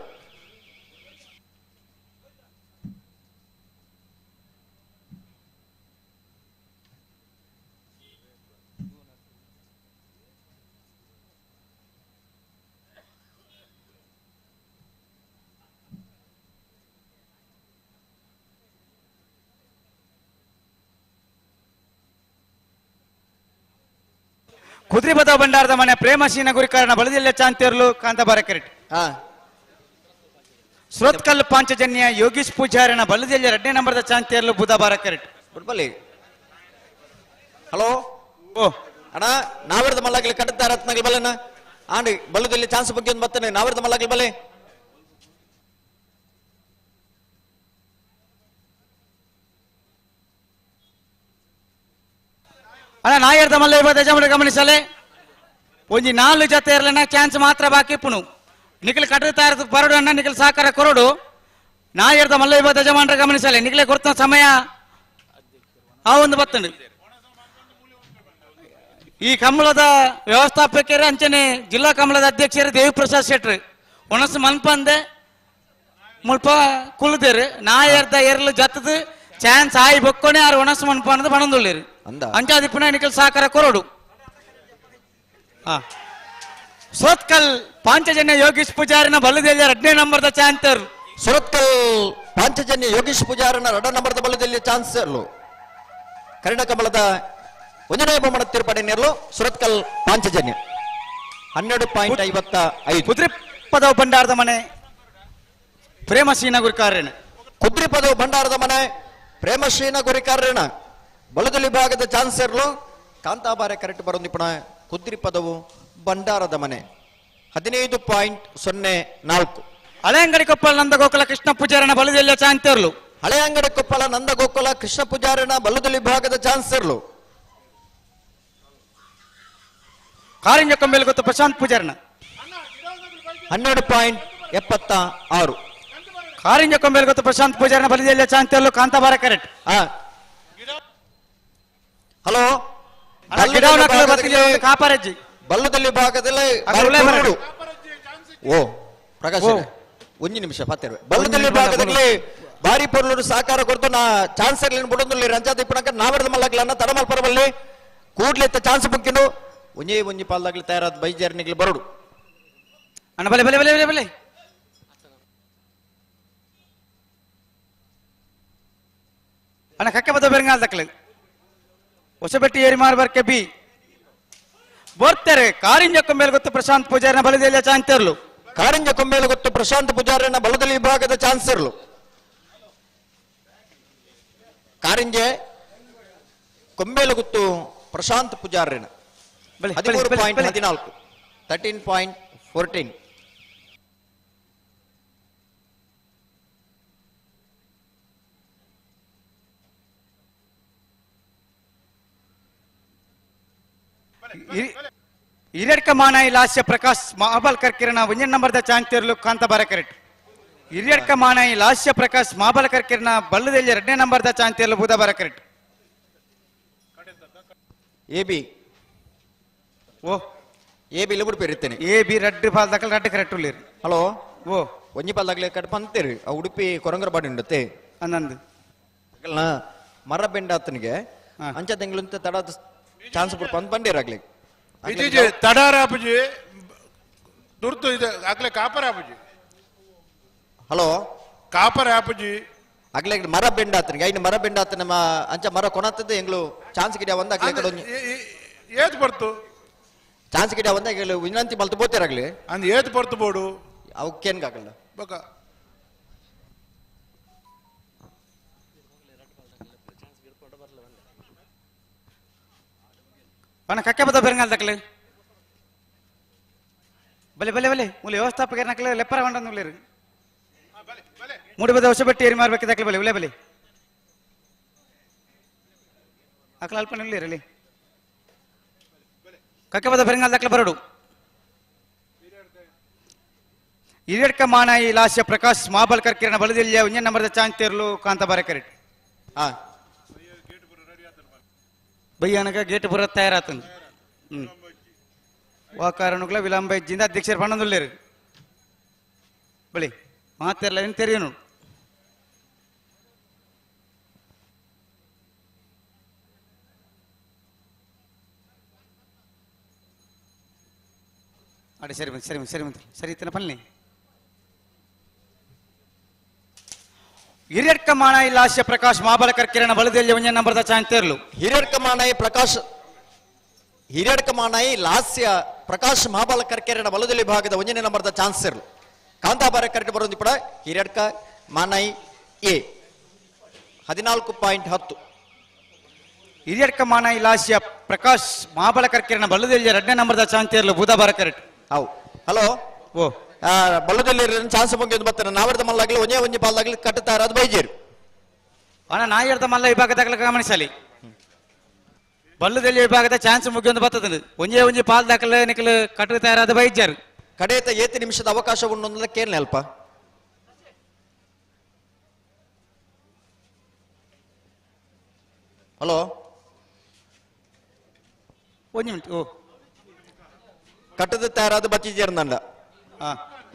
ಕುದ್ರಿಪದ ಭಂಡಾರದ ಮನೆ ಪ್ರೇಮಶೀನ ಗುರಿಕಾರನ ಬಲದಿಲ್ಲ ಚಾಂತೇರ್ಲು ಕಾಂತಾಬಾರ ಕರೆಕ್ಟ್. ಸುರತ್ಕಲ್ ಪಾಂಚಜನ್ಯ ಯೋಗೀಶ್ ಪೂಜಾರನ ಬಲದಿಲ್ಲ ಎರಡನೇ ನಂಬರ್ದ ಚಾಂತೇರ್ಲು ಬುಧಬಾರ ಕರೆಕ್ಟ್. ಹಲೋ ಓ ಅಣ್ಣ ನಾವರ್ದ ಮಲ್ಲಾಗ್ಲಿ ಕಟ್ಟುತ್ತಾ ರತ್ನಗಲ್ ಬಲೆನ ಆಂಡ್ ಬಲದಲ್ಲಿ ಚಾನ್ಸ್ ಬಗ್ಗೆ ಒಂದು ಬರ್ತಾನೆ ನಾವರ್ದ ಮಲ್ಲಾಗ್ಲಿ ಬಲೆ. ಅಣ್ಣ ನಾಯರ್ದ ಮಲ್ಲ ಇವಾಗ ಯಜಮಾನ ಗಮನಿಸಲೆ ಒಂಜಿ 4 ಜೊತೆ ಇರಲಿನ ಚಾನ್ಸ್ ಮಾತ್ರ ಬಾಕಿ ಪುನು. ನಿಖಿಲ್ ಕಟ್ಟದ ತಯಾರ ಬರೋಡು ಅಣ್ಣ ನಿಖಿಲ್ ಸಹಕಾರ ಕೊರಡು. ನಾಯರ್ದ ಮಲ್ಲ ಇವಾಗ ಯಜಮಾನರ ಗಮನಿಸಲೆ ನಿಖಿಲೆ ಕೊಡ್ತ ಸಮಯ ಆ ಒಂದು ಬತ್ತಂಡು. ಈ ಕಂಬಳದ ವ್ಯವಸ್ಥಾಪಕರು ಅಂಚನೆ ಜಿಲ್ಲಾ ಕಂಬಳದ ಅಧ್ಯಕ್ಷರು ದೇವಿಪ್ರಸಾದ್ ಶೆಟ್ರು ಒಣಸು ಮನ್ಪಂದೆ ಮುಲ್ಪ ಕುಲ್ದೇರು ನಾಯರ್ದ ಎರಲು ಜತ್ತದ ಚಾನ್ಸ್ ಆಯಿ ಬೊಕ್ಕೊನೆ ಆರು ಒಣಸು ಮನ್ಪ ಅನ್ನೋದು ಬಣಂದುಳ್ಳೇರು ಅಂಚಾದಿಪ್ಪನ ನಿಖಿಲ್ ಸಹಕಾರ ಕೊರಡು. ಸುರತ್ಕಲ್ ಪಾಂಚಜನ್ಯ ಯೋಗೀಶ್ ಪೂಜಾರಿನ ಬಲದಲ್ಲಿ ಎರಡನೇ ನಂಬರ್ದ ಚಾನ್ಸರ್. ಸುರತ್ಕಲ್ ಪಾಂಚಜನ್ಯ ಯೋಗೀಶ್ ಪೂಜಾರನ ಎರಡನೇ ನಂಬರ್ದ ಬಲದಲ್ಲಿ ಚಾನ್ಸರ್ಲು ಕರ್ಣಕಮಲದ ಒಂದನೇ ಬಹುಮಾನ ತಿರುಪಡೆ ನೇರಲು ಸುರತ್ಕಲ್ ಪಾಂಚಜನ್ಯ 12.55. ಕುದ್ರಿಪದವು ಭಂಡಾರದ ಮನೆ ಪ್ರೇಮಶ್ರೀನ ಗುರಿಕಾರ್ಯನ. ಕುದ್ರಿಪದವು ಭಂಡಾರದ ಮನೆ ಪ್ರೇಮಶ್ರೀನ ಗುರಿಕಾರ್ಯನ ಬಲದಲ್ಲಿ ಭಾಗದ ಚಾನ್ಸರ್ಲು ಕಾಂತಾಬಾರೆ ಕರೆಕ್ಟ್ ಬರೋದಿಪ್ಪಣ ಕುದ್ರಿ ಪದವು ಭಂಡಾರದ ಮನೆ 15.04. ಹಳೆಯಂಗಡಿ ಕೊಪ್ಪಳ ನಂದಗೋಕುಲ ಕೃಷ್ಣ ಪೂಜಾರನ ಬಲದಲ್ಲಿ ಚಾನ್ಸರ್ಲು. ಹಳೆಯಂಗಡಿ ಕೊಪ್ಪಳ ನಂದಗೋಕುಲ ಕೃಷ್ಣ ಪೂಜಾರನ ಬಲದಲ್ಲಿ ಭಾಗದ ಚಾನ್ಸರ್ಲು. ಕಾರಿಂಜ ಕೊಂಬೇಲು ಗೊತ್ತು ಪ್ರಶಾಂತ್ ಪೂಜಾರನ 12.76. ಕಾರಿಂಜ ಕೊಂಬೇಲು ಗೊತ್ತು ಪ್ರಶಾಂತ್ ಪೂಜಾರನ ಬಲದಲ್ಲಿ ಚಾನ್ಸರ್ಲು ಕಾಂತಾಬಾರ ಕರೆಕ್ಟ್. ಹಲೋ ಕಾಪಾರಜ್ಜಿ ಬಲ್ಲದಲ್ಲಿ ಭಾಗದಲ್ಲಿ ಓ ಪ್ರಕಾಶ್ ಒಂದು ನಿಮಿಷ ಪತ್ತೆರು ಬಲ್ಲದಲ್ಲಿ ಭಾಗದಲ್ಲಿ ಬಾರಿ ಪೊರ್ಲೂರು ಸಹಕಾರ ಕೊಡ್ತು ನಾ ಚಾನ್ಸರ್ ಬುಡೊಂದು ರಂಜಾದ ಇಪ್ಪಣಕ ನಾವರದ ಮಲ್ಲಗ್ಲನ್ನ ತಡಮಲ್ ಪರವಲ್ಲಿ ಕೂಡ್ಲೆತ್ತ ಚಾನ್ಸ್ ಬುಕ್ಕಿನು ಒಂಜೇ ಒಂಜಿ ಪಾಲ್ದಾಗ್ಲಿ ತಯಾರಾದ ಬೈಜಾರನಿಗ್ಲಿ ಬರೋಡು. ಅಣ್ಣ ಬಲೆ ಬಲೆ ಬಲೆ ಬಲೆ ಬಲೆ ಅಣ್ಣ ಕಕ್ಕೆ ಬದ ಬೆರಂಗಾಲ್ ದಕ್ಕಲೆ ಹೊಸಬೆಟ್ಟಿ ಏರಿ ಮಾರ್ಬರ್ಕೆ ಬಿ ಬೋರ್ತಾರೆ ಕಾರಿಂಜ ಕೊಂಬೇಲು ಗೊತ್ತು ಪ್ರಶಾಂತ್ ಪೂಜಾರಿನ ಬಲದಲ್ಲಿ ಚಾನ್ಸರ್ಲು. ಕಾರಿಂಜ ಕೊಂಬೇಲು ಗೊತ್ತು ಪ್ರಶಾಂತ್ ಪೂಜಾರಿನ ಬಲದಲ್ಲಿ ವಿಭಾಗದ ಚಾನ್ಸರ್ಲು. ಕಾರಿಂಜೆ ಕೊಂಬೇಲು ಗೊತ್ತು ಪ್ರಶಾಂತ್ ಪೂಜಾರಿನ 13.14 13.14. ಹಿರಿಯಡ್ಕ ಮಾನಾಯಿ ಲಾಸ್ಯ ಪ್ರಕಾಶ್ ಮಾಬಾಲ್ಕರ್ ಕಿರಣ ಒಂದೇ ನಂಬರ್ದ ಚಾನ್ಸರ್ಲು ಕಾಂತಾಬಾರ ಕರೆಕ್ಟ್. ಹಿರಿಯಡ್ಕ ಮಾನಾಯಿ ಲಾಸ್ಯ ಪ್ರಕಾಶ್ ಮಾಬಾಲ್ಕರ್ ಕಿರಣ ಬಲ್ಲದಲ್ಲಿ ಎರಡನೇ ನಂಬರ್ದ ಚಾನ್ಸರ್ಲು ಬೂದಾಬಾರ correct. A B O A B Udupi ಇರ್ತೇನೆ. ಎ ಬಿ ರಡ್ಡು ಪಾಲ್ದಾಕಲ್ ರಡ್ಡು ಕರೆಕ್ಟ್ ಉಳ್ಳೇರು. ಹಲೋ ಓ ಒಂಜಿ ಪಾಲ್ದಾಗಲೇ ಕಟ್ ಅಂತೀರಿ ಆ ಉಡುಪಿ ಕೊರಂಗರ ಬಾಡಿ ಉಂಡತ್ತೆ ಅಂದಂದು ಮರ ಬೆಂಡಾತನಿಗೆ ಅಂಚ ತಿಂಗಳಂತ ತಡ ಚಾನ್ಸ್ ಬಿಡ್ಪ ಅಂತ ಬಂದಿರಾಗ್ಲಿ. ತಡಾರ ಅಪ್ಪಜಿ ತುರ್ತು ಇದೆ ಆಗ್ಲೇ ಕಾಪರ ಅಪ್ಪಜಿ. ಹಲೋ ಕಾಪರ ಅಪ್ಪಜಿ ಆಗ್ಲೇ ಮರ ಬೆಂಡಾತನಿಗೆ ಐನು ಮರ ಬೆಂಡಾತ ನಮ್ಮ ಅಂಚ ಮರ ಕೊಣತದ್ದು ಎಂಗ್ಳು ಚಾನ್ಸ್ ಗಿಡ ಒಂದ್ ಆಗ್ಲೇ ಕಡೆ ಏತ್ ಬರ್ತು ಚಾನ್ಸ್ ಗಿಡ ಒಂದ್ ವಿನಂತಿ ಮಲ್ತು ಬೋತಿರಾಗ್ಲಿ ಅಂದ್ ಏತ್ ಬರ್ತು ಬೋಡು ಅವಕ್ಕೇನ್ಗಾಗಲ್ಲ ಬಕ ಅಣ್ಣ ಕಕ್ಕೆ ಬದ ಬೆರಂಗಾಲ್ ದಕ್ಕಲೆ ಬಲೆ ಬಲೆ ಬಲೆ ಮೂಲ ವ್ಯವಸ್ಥಾಪಕರ ನಕಲೆ ಲೆಪ್ಪರ ಹೊಂಡಂದು ಮೂಡಿ ಬದ ಹೊಸ ಬಟ್ಟಿ ಏರಿ ಮಾರ್ಬೇಕು ದಕ್ಕಲೆ ಬಲೆ ಉಲೆ ಬಲೆ ಅಕಲ ಅಲ್ಪ ನಿಲ್ಲಿರಲಿ ಕಕ್ಕೆ ಬದ ಬೆರಂಗಾಲ್ ದಕ್ಕಲೆ ಬರಡು. ಹಿರಿಯಡ್ಕ ಮಾನಾಯಿ ಲಾಸ್ಯ ಪ್ರಕಾಶ್ ಮಾಬಲ್ಕರ್ ಕಿರಣ ಬಲದಿಲ್ಲ ಒಂದೇ ನಂಬರ್ದ ಚಾನ್ಸರ್ಲು ಕಾಂತಾಬಾರ ಕರೆಕ್ಟ್. ಬಯ್ಯಾನಕ ಗೇಟ್ ಬರ ತಯಾರಾತಂದು ವಾ ಕಾರಣಗಳ ವಿಳಂಬ ಇಜ್ಜಿಂದ ಅಧ್ಯಕ್ಷರು ಪಣ್ಣಂದುಳ್ಳೇರು ಬಳಿ ಮಾತೆಲ್ಲ ಏನು ತೆರೆಯನು. ಅಡೆ ಸರಿ ಬಂತು ಸರಿ ಬಂತು ಸರಿ ಬಂತು ಸರಿ ಇತ್ತನ ಪಲ್ನಿ. ಹಿರಿಯಡ್ಕ ಮಾನಾಯಿ ಲಾಸ್ಯ ಪ್ರಕಾಶ್ ಮಾಬಲಕರ್ ಕಿರಣ ಬಲದಲ್ಲಿ ಒಂದೇ ನಂಬರ್ದ ಚಾನ್ಸರ್ಲು. ಹಿರಿಯಡ್ಕ ಮಾನಾಯಿ ಪ್ರಕಾಶ್ ಹಿರಿಯಡ್ಕ ಮಾನಾಯಿ ಲಾಸ್ಯ ಪ್ರಕಾಶ್ ಮಾಬಲಕರ್ ಕಿರಣ ಬಲದಲ್ಲಿ ಭಾಗದ ಒಂದನೇ ನಂಬರ್ದ ಚಾನ್ಸರ್ಲು. ಕಾಂತಾಬಾರ ಕರೆಕ್ಟ್ ಬರೋದು ಕೂಡ ಹಿರಿಯಡ್ಕ ಮಾನಾಯಿ ಎ 14.10. ಹಿರಿಯಡ್ಕ ಮಾನಾಯಿ ಲಾಸ್ಯ ಪ್ರಕಾಶ್ ಮಾಬಲಕರ್ ಕಿರಣ ಬಲದಲ್ಲಿ ಎರಡನೇ ನಂಬರ್ದ ಚಾನ್ಸರ್ಲು ಬೂದಾಬಾರ ಕರೆಕ್ಟ್. How hello ಓ ಬಲ್ಲದಲ್ಲಿ ಚಾನ್ಸ್ ಬಂದು ಬರ್ತಾರೆ ನಾವರ್ದ ಮಲ್ಲಾಗ್ಲಿ ಒಂದೇ ಒಂಜಿ ಪಾಲ್ದಾಗ್ಲಿ ಕಟ್ಟುತ್ತಾರೆ ಅದು ಬೈಜೇರು. ಅಣ್ಣ ನಾಯರ್ದ ಮಲ್ಲ ವಿಭಾಗದಾಗಲ ಗಮನಿಸಲಿ ಬಲ್ಲದಲ್ಲಿ ವಿಭಾಗದ ಚಾನ್ಸ್ ಮುಗಿಯೊಂದು ಬರ್ತದೆ ಒಂಜೇ ಒಂಜಿ ಪಾಲ್ ದಾಖಲೆ ನಿಕಲು ಕಟ್ಟುತ್ತಾರೆ ಬೈಜಾರು. ಕಡೆಯ ಏತು ನಿಮಿಷದ ಅವಕಾಶ ಉಂಡು ಕೇಳನೆ ಅಲ್ಪ. ಹಲೋ ಒಂದು ಮಿನಿಟ್ ಓ ಕಟ್ಟದ ತಯಾರಾದ ಬಚ್ಚಿಜೇರ್ನಂಡ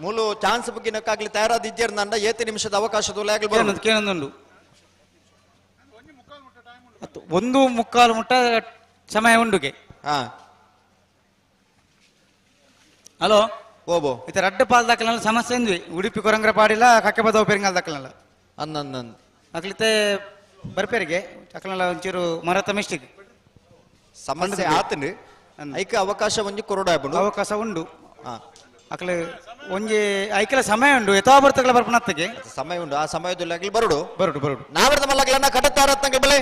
ಮೂಲು ಚಾನ್ಸ್ ಬುಕ್ಕಿನಕ್ಕಾಗ್ಲಿ ತಯಾರಾದ ಇಜ್ಜೇರ್ನಂಡ ಏತು ನಿಮಿಷದ ಅವಕಾಶದ ಕೇಳೊಂದುಂಡು 1.75 ಮುಟ್ಟ ಸಮಯ ಉಂಡುಗೆ. ಹಲೋ ಓಬೋ ಇತ್ತ ರಡ್ಡು ಪಾಲ್ ದಾಖಲೆ ಸಮಸ್ಯೆ ಇಂದ್ವಿ ಉಡುಪಿ ಕೊರಂಗ್ರ ಪಾಡಿಲ್ಲ ಕಕ್ಕೆ ಬದವ ಪೆರಿಂಗಾಲ್ ದಾಖಲೆಲ್ಲ ಅಂದ ಅಕ್ಲಿತೆ ಬರ್ಪೇರಿಗೆ ಅಕ್ಲೆಲ್ಲ ಒಂಚೂರು ಮರತ ಮಿಸ್ಟೇಕ್ ಸಮಸ್ಯೆ ಆತನು ಐಕ ಅವಕಾಶ ಒಂಜಿ ಕೊರಡ ಅವಕಾಶ ಉಂಡು ಅಕ್ಲೆ ಒಂಜಿ ಐಕೆಲ ಸಮಯ ಉಂಡು ಯಥಾಬರ್ತಗಳ ಬರ್ಪಣತ್ತಿಗೆ ಸಮಯ ಉಂಡು ಆ ಸಮಯದಲ್ಲಿ ಆಗಲಿ ಬರುಡು ಬರುಡು ಬರುಡು ನಾವರ್ದ ಮಲ್ಲಗ್ಲನ್ನ ಕಟ್ಟುತ್ತಾರ ತಂಗ ಬೆಲೆ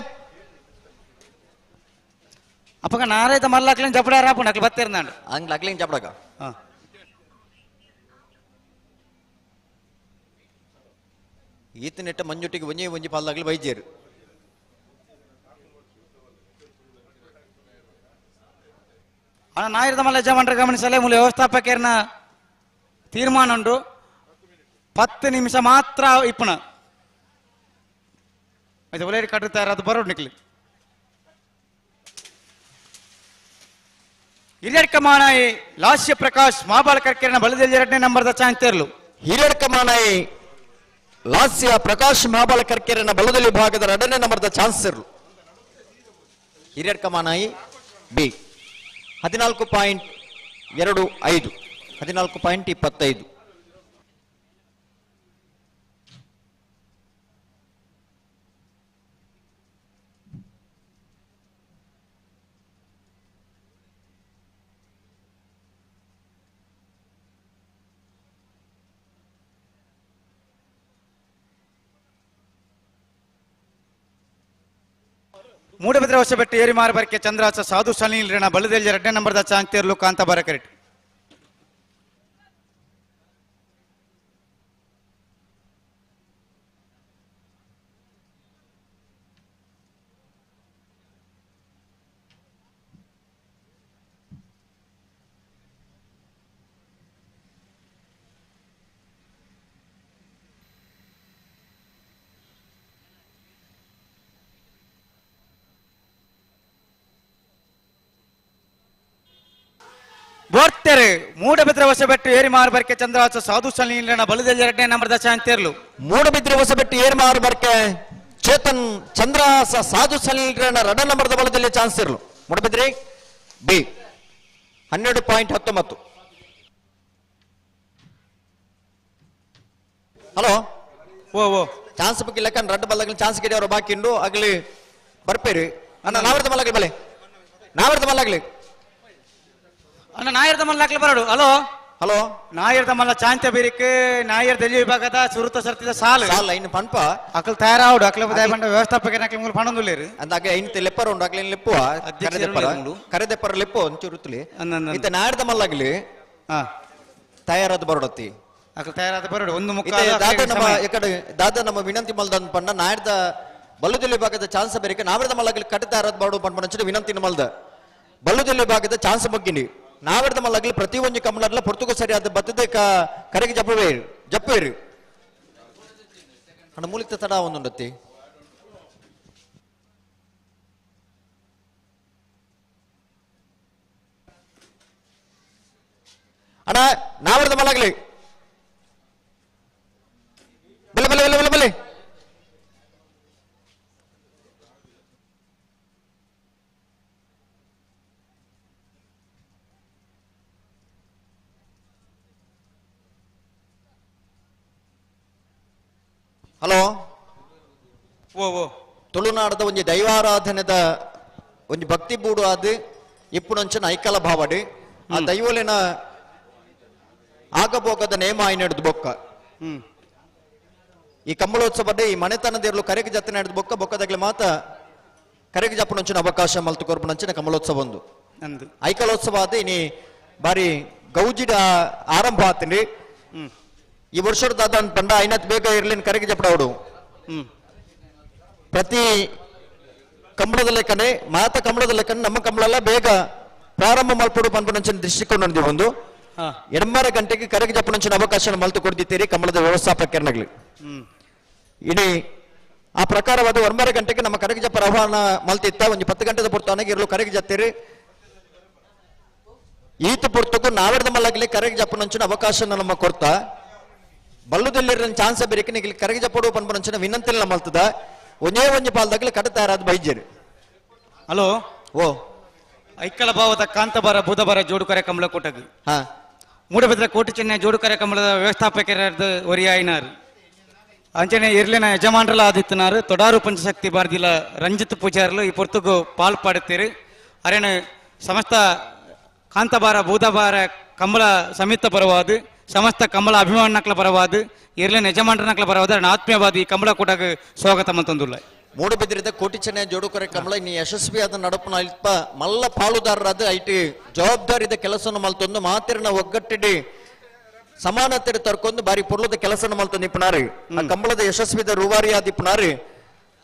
ಅಪ್ಪಗ ನಾರೈತ ಮಲ್ಲಾಕ್ಲೇನ್ ಜಪಡಾರ ಆಪುಂಡು ಅಕ್ಲು ಬತ್ತಿರ್ನಾಂಡು ಅಂಗ್ಲ ಅಕ್ಲೇನ್ ಜಪಡಕ ಈತನೆಟ್ಟ ಮಂಜುಟ್ಟಿಗೆ ಒಂಜಿ ಒಂಜಿ ಪಾಲ್ದಾಗ್ಲಿ ಬೈಜೇರು ಅಣ್ಣ ನಾಯಿರದ ಮಲ್ಲ ಯಜಮಾನರ ಗಮನಿಸಲೇ ಮೂಲ ವ್ಯವಸ್ಥಾಪಕರ್ನ ತೀರ್ಮಾನ ಉಂಟು 10 ನಿಮಿಷ ಮಾತ್ರ ಇಪ್ಪಣ ಇದು ಒಳ್ಳೆ ಕಟ್ಟುತ್ತಾರೆ ಅದು ಬರೋಡು ನಿಕ್ಲಿ ಹಿರಿಯಡ್ಕ ಮಾನಾಯಿ ಲಾಸ್ಯ ಪ್ರಕಾಶ್ ಮಾಬಾಲ ಕರ್ಕೆರನ ಬಲದಲ್ಲಿ 2ನೇ ನಂಬರ್ದ ಚಾಂತೇರ್ಲು. ಹಿರಿಯಡ್ಕ ಮಾನಾಯಿ ಲಾಸ್ಯ ಪ್ರಕಾಶ್ ಮಹಾಬಲ ಕರ್ಕೆರನ ಬಲದಲ್ಲಿ ಭಾಗದ 2ನೇ ನಂಬರ್ದ ಚಾನ್ಸರ್ಲು. ಹಿರಿಯಡ್ಕ ಮಾನಾಯಿ ಬಿ 14.25 14.25. ಮೂಡಬಿದ್ರೆ ಹೊಸಬೆಟ್ಟು ಏರಿಮಾರು ಬರಕೆ ಚಂದ್ರಾಸ ಸಾಧು ಸಲೀಲ್ರಣ ಬಲದಲ್ಲಿ 2ನೇ ನಂಬರ್ದ ಚಾಂತೇರ್ಲು ಕಾಂತ ಬರಕರೆಟ್. ಬೋರ್ತೆರೆ ಮೂಡಬಿದ್ರೆ ಹೊಸಬೆಟ್ಟು ಏರಿಮಾರು ಬರ್ಕೆ ಚಂದ್ರಾಸ ಸಾಧು ಸಲೀಲ್ರಣ ಬಲದಲ್ಲಿ 2ನೇ ನಂಬರ್ದ ಚಾಂತೇರ್ಲು. ಮೂಡಬಿದ್ರೆ ಹೊಸಬೆಟ್ಟು ಏರಿಮಾರು ಬರ್ಕೆ ಚೇತನ್ ಚಂದ್ರಾಸ ಸಾಧು ಸಲೀಲ್ರಣ 2ನೇ ನಂಬರ್ದ ಬಲದಲ್ಲಿ ಚಾನ್ಸರ್ಲು. ಮೂಡಬಿದ್ರೆ ಬಿ 12.19. ಹಲೋ ಓ ಓ ಚಾನ್ಸ್ ಬಗ್ಗೆ ಲೆಕ್ಕ ರಡ್ಡು ಬಲ್ಲಗಲಿ ಚಾನ್ಸ್ ಗಿಡ ಅವರು ಬಾಕಿ ಉಂಡು ಆಗಲಿ ಬರ್ಪೇರಿ ಅಣ್ಣ ನಾವರ್ದ ಮಲ್ಲಾಗ್ಲಿ ಬಲೆ ನಾವರ್ದ ಮಲ್ಲಾಗ್ಲಿ ಅಣ್ಣ ನಾಯರ್ದ ಮಲ್ಲಾಕ್ಲಿ ಬರೋಡು. ಹಲೋ ಹಲೋ ನಾಯರ್ದ ಮಲ್ಲ ಚಾಂತ ಬೀರಿಕ್ ನಾಯರ್ ದೆಲ್ಲಿ ವಿಭಾಗದ ಸುರುತ ಸರ್ತಿದ ಸಾಲು ಸಾಲ ಇನ್ನು ಪನ್ಪ ಅಕಲ್ ತಯಾರಾವಡು ಅಕ್ಲ ದಯಪಂಡ ವ್ಯವಸ್ಥಾಪಕ ನಕ್ಲಿ ಮೂಲ ಪಣೊಂದುಲ್ಲೇರು ಅಂದಾಗ ಇನ್ ಲೆಪ್ಪರ ಉಂಡು ಅಕ್ಲ ಲೆಪ್ಪುವ ಕರೆದೆಪ್ಪರ ಕರೆದೆಪ್ಪರ ಲೆಪ್ಪು ಒಂಚೂರು ಉತ್ತಲಿ ಇತ್ತ ನಾಯರ್ದ ಮಲ್ಲಾಗ್ಲಿ ತಯಾರಾದ ಬರೋಡತ್ತಿ ಅಕಲ್ ತಯಾರಾದ ಬರೋಡು ಒಂದು ಮುಖ ದಾದ ನಮ್ಮ ಎಕಡೆ ದಾದ ನಮ್ಮ ವಿನಂತಿ ಮಲ್ದನ್ ಪಂಡ ನಾಯರ್ದ ಬಲ್ಲುದೆಲ್ಲಿ ವಿಭಾಗದ ಚಾನ್ಸ್ ಬೇರಿಕ ನಾವರ್ದ ಮಲ್ಲಾಗ್ಲಿ ಕಟ್ಟ ತಯಾರಾದ ಬರೋಡು ಪನ್ಪನಂಚಿನ ವಿನಂತಿ ಮಲ್ದ ಬಲ್ಲುದೆಲ್ಲಿ ವಿಭಾಗದ ಚಾನ್ಸ್ ಬಗ್ಗಿನಿ ನಾವರ್ದ ಮಲ್ಲಾಗ್ಲಿ ಪ್ರತಿ ಒಂಜಿ ಕಮಲರ್ಲ ಪೊರ್ತುಗು ಸರಿಯಾದ ಬತ್ತದ ಕರೆಗೆ ಜಪ್ಪವೇರು ಜಪ್ಪವೇರು ಅಣ್ಣ ಮೂಲಿತ ತಡ ಒಂದುಂಡತ್ತಿ ಅಣ್ಣ ನಾವರ್ದ ಮಲ್ಲಾಗ್ಲಿ ಬಲೆ ಬಲೆ ಬಲೆ ಬಲೆ ಬಲೆ ಹಲೋ ಓ ಓ ತುಳುನಾಡದ ಒಂಜಿ ದೈವಾರಾಧನೆದ ಒಂಜಿ ಭಕ್ತಿ ಬೂಡು ಆದ್ ಇಪ್ಪುನಂಚಿನ ಐಕಲ ಭಾವಡಿ ಆ ದೈವಲಿನ ಆಗಬೋಗದ ನೇಮ ಆಯ್ನೆಡ್ದು ಬೊಕ್ಕ ಈ ಕಂಬಳೋತ್ಸವದ ಈ ಮನೆತನದಿರಲು ಕರೆಗೆ ಜತ್ತನೆ ಹಿಡಿದು ಬೊಕ್ಕ ಬೊಕ್ಕದಾಗಲಿ ಮಾತ ಕರೆಗೆ ಜಪ್ಪುನಂಚಿನ ಅವಕಾಶ ಮಲ್ತು ಕೊರ್ಪುನಂಚಿನ ಕಂಬಳೋತ್ಸವ ಒಂದು ಐಕಲೋತ್ಸವ ಆದ ಇನಿ ಬಾರಿ ಗೌಜಿಡ ಆರಂಭ ಆತನಿ. ಈ ವರ್ಷದ ದಾದ ಪಂಡ ಐನತ್ ಬೇಗ ಇರ್ಲಿನ್ ಕರೆಗೆ ಜಪ್ಪಡವಡು ಪ್ರತಿ ಕಂಬಳದ ಲೆಕ್ಕನೆ ಮಾತ ಕಂಬಳದ ಲೆಕ್ಕನೆ ನಮ್ಮ ಕಂಬಳೆಲ್ಲ ಬೇಗ ಪ್ರಾರಂಭ ಮಲ್ಪಡು ಪನ್ಪುನಂಚಿನ ದೃಷ್ಟಿಕೋನ ಒಂದು 8 ಗಂಟೆಗೆ ಕರೆಗೆ ಜಪ್ಪುನಂಚಿನ ಅವಕಾಶ ಮಲ್ತು ಕೊಡ್ದಿತ್ತೀರಿ ಕಂಬಳದ ವ್ಯವಸ್ಥಾಪಕರನಾಗ್ಲಿ. ಇಡೀ ಆ ಪ್ರಕಾರವಾದ 9 ಗಂಟೆಗೆ ನಮ್ಮ ಕರೆಗೆ ಜಪ್ಪರ ಆಹ್ವಾನ ಮಲ್ತಿತ್ತ ಒಂದು 10 ಗಂಟೆದ ಪುರ್ತಾನಾಗಿ ಇರಲು ಕರೆಗೆ ಜತ್ತೀರಿ. ಈತ ಪುರ್ತಕ್ಕೂ ನಾವೆರ್ದ ಮಲ್ಲಾಗ್ಲಿ ಕರೆಗೆ ಜಪ್ಪುನಂಚಿನ ಅವಕಾಶ ನಮ್ಮ ಕೊಡ್ತಾ ಬಲ್ಲುದಲ್ಲಿ ಚಾನ್ಸ್ ಬೇರೆ ಇಲ್ಲಿ ಕರೆಗೆ ಜಪ್ಪಡು ಪನ್ಪುನಂಚಿನ ವಿನಂತಿ ಮಲ್ತದ ಒಂದೇ ಒಂಜಿ ಪಾಲ್ದಾಗ್ಲಿ ಕಡ ತಯಾರಾದ ಬೈಜೇರಿ. ಹಲೋ ಓ ಐಕ್ಕಲ ಭಾವದ ಕಾಂತಬಾರ ಬುಧಬಾರ ಜೋಡುಕರೆ ಕಮಲ ಕೋಟಗ್ ಮೂಡಬಿದ್ರೆ ಕೋಟಿ ಚೆನ್ನೈ ಜೋಡುಕರೆ ಕಮಲದ ವ್ಯವಸ್ಥಾಪಕರಾದ ಒರಿಯಾಯಿನಾರ್ ಅಂಚನೆ ಇರ್ಲಿನ ಯಜಮಾನ್ರಲ ಆದಿತ್ತನಾರು ತೊಡಾರು ಪಂಚಶಕ್ತಿ ಬಾರ್ದಿಲ ರಂಜಿತ್ ಪೂಜಾರ್ಲು ಈ ಪೊರ್ತುಗು ಪಾಲ್ ಪಾಡುತ್ತೀರಿ. ಅರೇನು ಸಮಸ್ತ ಕಾಂತಬಾರ ಬೂದಬಾರ ಕಮಲ ಸಮಿತ ಪರವಾದ ಸಮಸ್ತ ಕಮಲ ಅಭಿಮಾನಕ್ಲ ಪರವಾದ ಇರ್ಲಿನ ಯಜಮಾನ್ರನಕ್ಲ ಪರವಾದ ಆತ್ಮೀಯವಾದ ಈ ಕಮಲ ಕೂಟಕ್ಕೆ ಸ್ವಾಗತ ಮಂತಂದುಲ್ಲ. ಮೂಡುಬಿದಿರಿದ ಕೋಟಿ ಚೆನ್ನೈ ಜೋಡುಕೊರೆ ಕಮಲ ನೀ ಯಶಸ್ವಿಯಾದ ನಡಪುನ ಅಲ್ಪ ಮಲ್ಲ ಪಾಲುದಾರರಾದ IT ಜವಾಬ್ದಾರಿದ ಕೆಲಸವನ್ನು ಮಲ್ತೊಂದು ಮಾತಿರನ ಒಗ್ಗಟ್ಟಿಡಿ ಸಮಾನತೆ ತರ್ಕೊಂಡು ಬಾರಿ ಪೊರ್ಲದ ಕೆಲಸವನ್ನು ಮಲ್ತೊಂದು ಇಪ್ಪನಾರು. ಆ ಕಂಬಳದ ಯಶಸ್ವಿದ ರೂವಾರಿಯಾದ ಇಪ್ಪನಾರು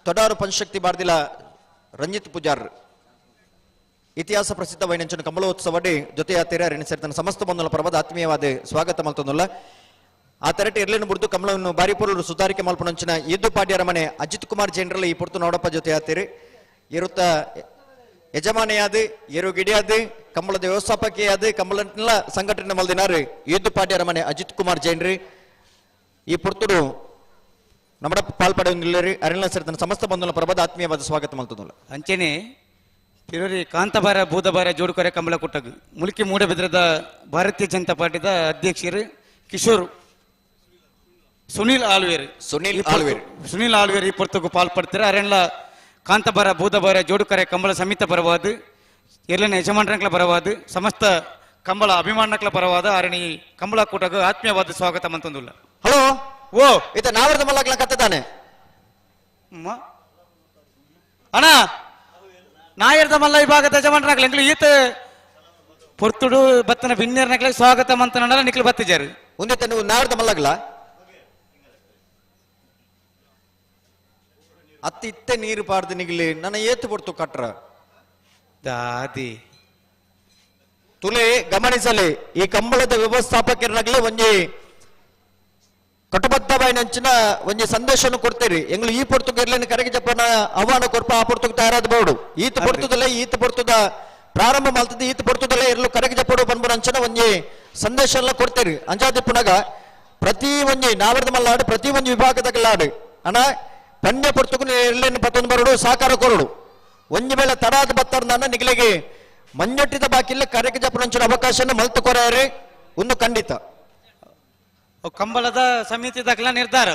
ತೊಡಾರು ಪಂಚಶಕ್ತಿ ಬಾರ್ದಿಲ ರಂಜಿತ್ ಪೂಜಾರ್. ಇತಿಹಾಸ ಪ್ರಸಿದ್ಧ ವೈನಂಚನ ಕಂಬಳೋತ್ಸವಡಿ ಜೊತೆಯಾತಿರ ಸೇರ್ತನ ಸಮಸ್ತ ಬಂಧುಲ ಪರ್ವದ ಆತ್ಮೀಯವಾದ ಸ್ವಾಗತ ಮಲ್ತೊಂದುಲ್ಲ. ಆ ತರಟೆ ಇರ್ಲಿನ ಬುರ್ದು ಕಮಲವನ್ನು ಬಾರಿ ಪೊರ್ಲು ಸುಧಾರಿಕೆ ಮಲ್ಪನಂಚಿನ ಎದ್ದು ಪಾಡ್ಯರ ಮನೆ ಅಜಿತ್ ಕುಮಾರ್ ಜೈನ್ರಲ್ಲ ಈ ಪೊರ್ತು ನೋಡಪ್ಪ ಜೊತೆ ಆತೀರಿ. ಇರುತ್ತ ಯಜಮಾನಿಯಾದ ಎರು ಗಿಡಿಯಾದ ಕಂಬಳದ ವ್ಯವಸ್ಥಾಪಕಿಯಾದ ಕಂಬಳನ ಸಂಘಟನೆ ಮಲ್ದಿನಾರು ಎದ್ದು ಪಾಡ್ಯರ ಮನೆ ಅಜಿತ್ ಕುಮಾರ್ ಜೈನ್ರಿ ಈ ಪೊರ್ತುಡು ನಮ್ಮಡ ಪಾಲ್ಪಡೆಯೊಂದಿಲ್ಲರಿ ಅರಣ್ಯ ಸೇರ್ತನ ಸಮಸ್ತ ಬಂಧುಲ ಪರ್ವದ ಆತ್ಮೀಯವಾದ ಸ್ವಾಗತ ಮಲ್ತೊಂದುಲ್ಲ. ಅಂಚೆನೆ ತಿರುರಿ ಕಾಂತಬಾರ ಬೂದಬಾರ ಜೋಡುಕೊರೆ ಕಂಬಳ ಕುಟ್ಟಗ್ ಮುಲ್ಕಿ ಮೂಡಬಿದ್ರದ ಭಾರತೀಯ ಜನತಾ ಪಾರ್ಟಿದ ಅಧ್ಯಕ್ಷರು ಕಿಶೋರ್ ಸುನೀಲ್ ಆಲ್ವೇರ್ ಸುನೀಲ್ ಆಲ್ವೇರ್ ಸುನೀಲ್ ಆಲ್ವೇರ್ ಈ ಪೊರ್ತುಗು ಪಾಲ್ಪಡ್ತಾರೆ. ಅರೆಲ್ಲ ಕಾಂತಬಾರ ಬೂದಬಾರ ಜೋಡುಕರೆ ಕಂಬಳ ಸಮಿತ ಪರವಾದ ಎರ್ಲನ ಯಜಮಾನರಂಕ್ಲ ಪರವಾದ ಸಮಸ್ತ ಕಂಬಳ ಅಭಿಮಾನಕ್ಲ ಪರವಾದ ಅರಣಿ ಕಂಬಳ ಕೂಟಗ ಆತ್ಮೀಯವಾದ ಸ್ವಾಗತ ಮಂತಂದುಲ್ಲ. ಹಲೋ ಓ ಇತ ನಾವರ್ದ ಮಲ್ಲಕ್ಲ ಕತ್ತದಾನೆ ಅಣ್ಣ ನಾಯರ್ದ ಮಲ್ಲ ವಿಭಾಗದ ಯಜಮಾನರಾಗ್ಲ ಎಂಗ್ಲು ಈತ ಪೊರ್ತುಡು ಬತ್ತನ ಬಿನ್ನೇರ್ನಕ್ಲೆ ಸ್ವಾಗತ ಮಂತನಲ್ಲ ನಿಕ್ಲು ಬತ್ತಿಜಾರು ಒಂದೇ ನೀವು ನಾವರ್ದ ಮಲ್ಲಗ್ಲ ಅತ್ತಿ ಇತ್ತೆ ನೀರು ಪಾರ್ದು ನಿಗ್ಲಿ ನನ್ನ ಏತು ಪೊರ್ತು ಕಟ್ರ ದಾದಿ ತುಲೆ ಗಮನಿಸಲಿ ಈ ಕಂಬಳದ ವ್ಯವಸ್ಥಾಪಕರನಾಗ್ಲಿ ಒಂಜಿ ಕಟುಬದ್ಧವಾಯಿನಂಚಿನ ಒಂಜಿ ಸಂದೇಶವನ್ನು ಕೊಡ್ತೀರಿ. ಎಂಗ್ಲು ಈ ಪೊರ್ತುಗೆ ಇರ್ಲೇನು ಕರೆಗೆ ಜಪ್ಪನ ಆಹ್ವಾನ ಕೊರ್ಪ ಆ ಪೊರ್ತುಗೆ ತಯಾರಾದ ಬೋಡು ಈತ ಪೊರ್ತುದಲ್ಲೇ ಈತ ಪೊರ್ತುದ ಪ್ರಾರಂಭ ಮಲ್ತದ ಈತ ಪೊರ್ತುದಲ್ಲೇ ಇರಲು ಕರೆಗೆ ಜಪ್ಪಡು ಪನ್ಪುನಂಚಿನ ಒಂಜಿ ಸಂದೇಶ ಎಲ್ಲ ಕೊಡ್ತೀರಿ. ಅಂಜಾದಿ ಪುನಗ ಪ್ರತಿ ಒಂಜಿ ನಾವರ್ದ ಮಲ್ಲಾಡು ಪ್ರತಿ ಒಂಜಿ ವಿಭಾಗದಾಗಲಾಡು ಅಣ್ಣ ಪಂಡ್ಯ ಪೊರ್ತುಗು ಇರ್ಲೇನು ಪತ್ತೊಂದು ಬರೋಡು ಸಾಕಾರ ಕೊರಡು ಒಂಜಿ ವೇಳೆ ತಡಾದ ಬತ್ತಾರ ನಿಗಲಿಗೆ ಮಂಜೊಟ್ಟಿದ ಬಾಕಿಲ್ಲ ಕರೆಗೆ ಜಪ್ಪನಂಚಿನ ಅವಕಾಶನ ಮಲ್ತು ಕೊರಾರೆ ಒಂದು ಖಂಡಿತ ಕಂಬಳದ ಸಮಿತಿ ದಾಖಲ ನಿರ್ಧಾರ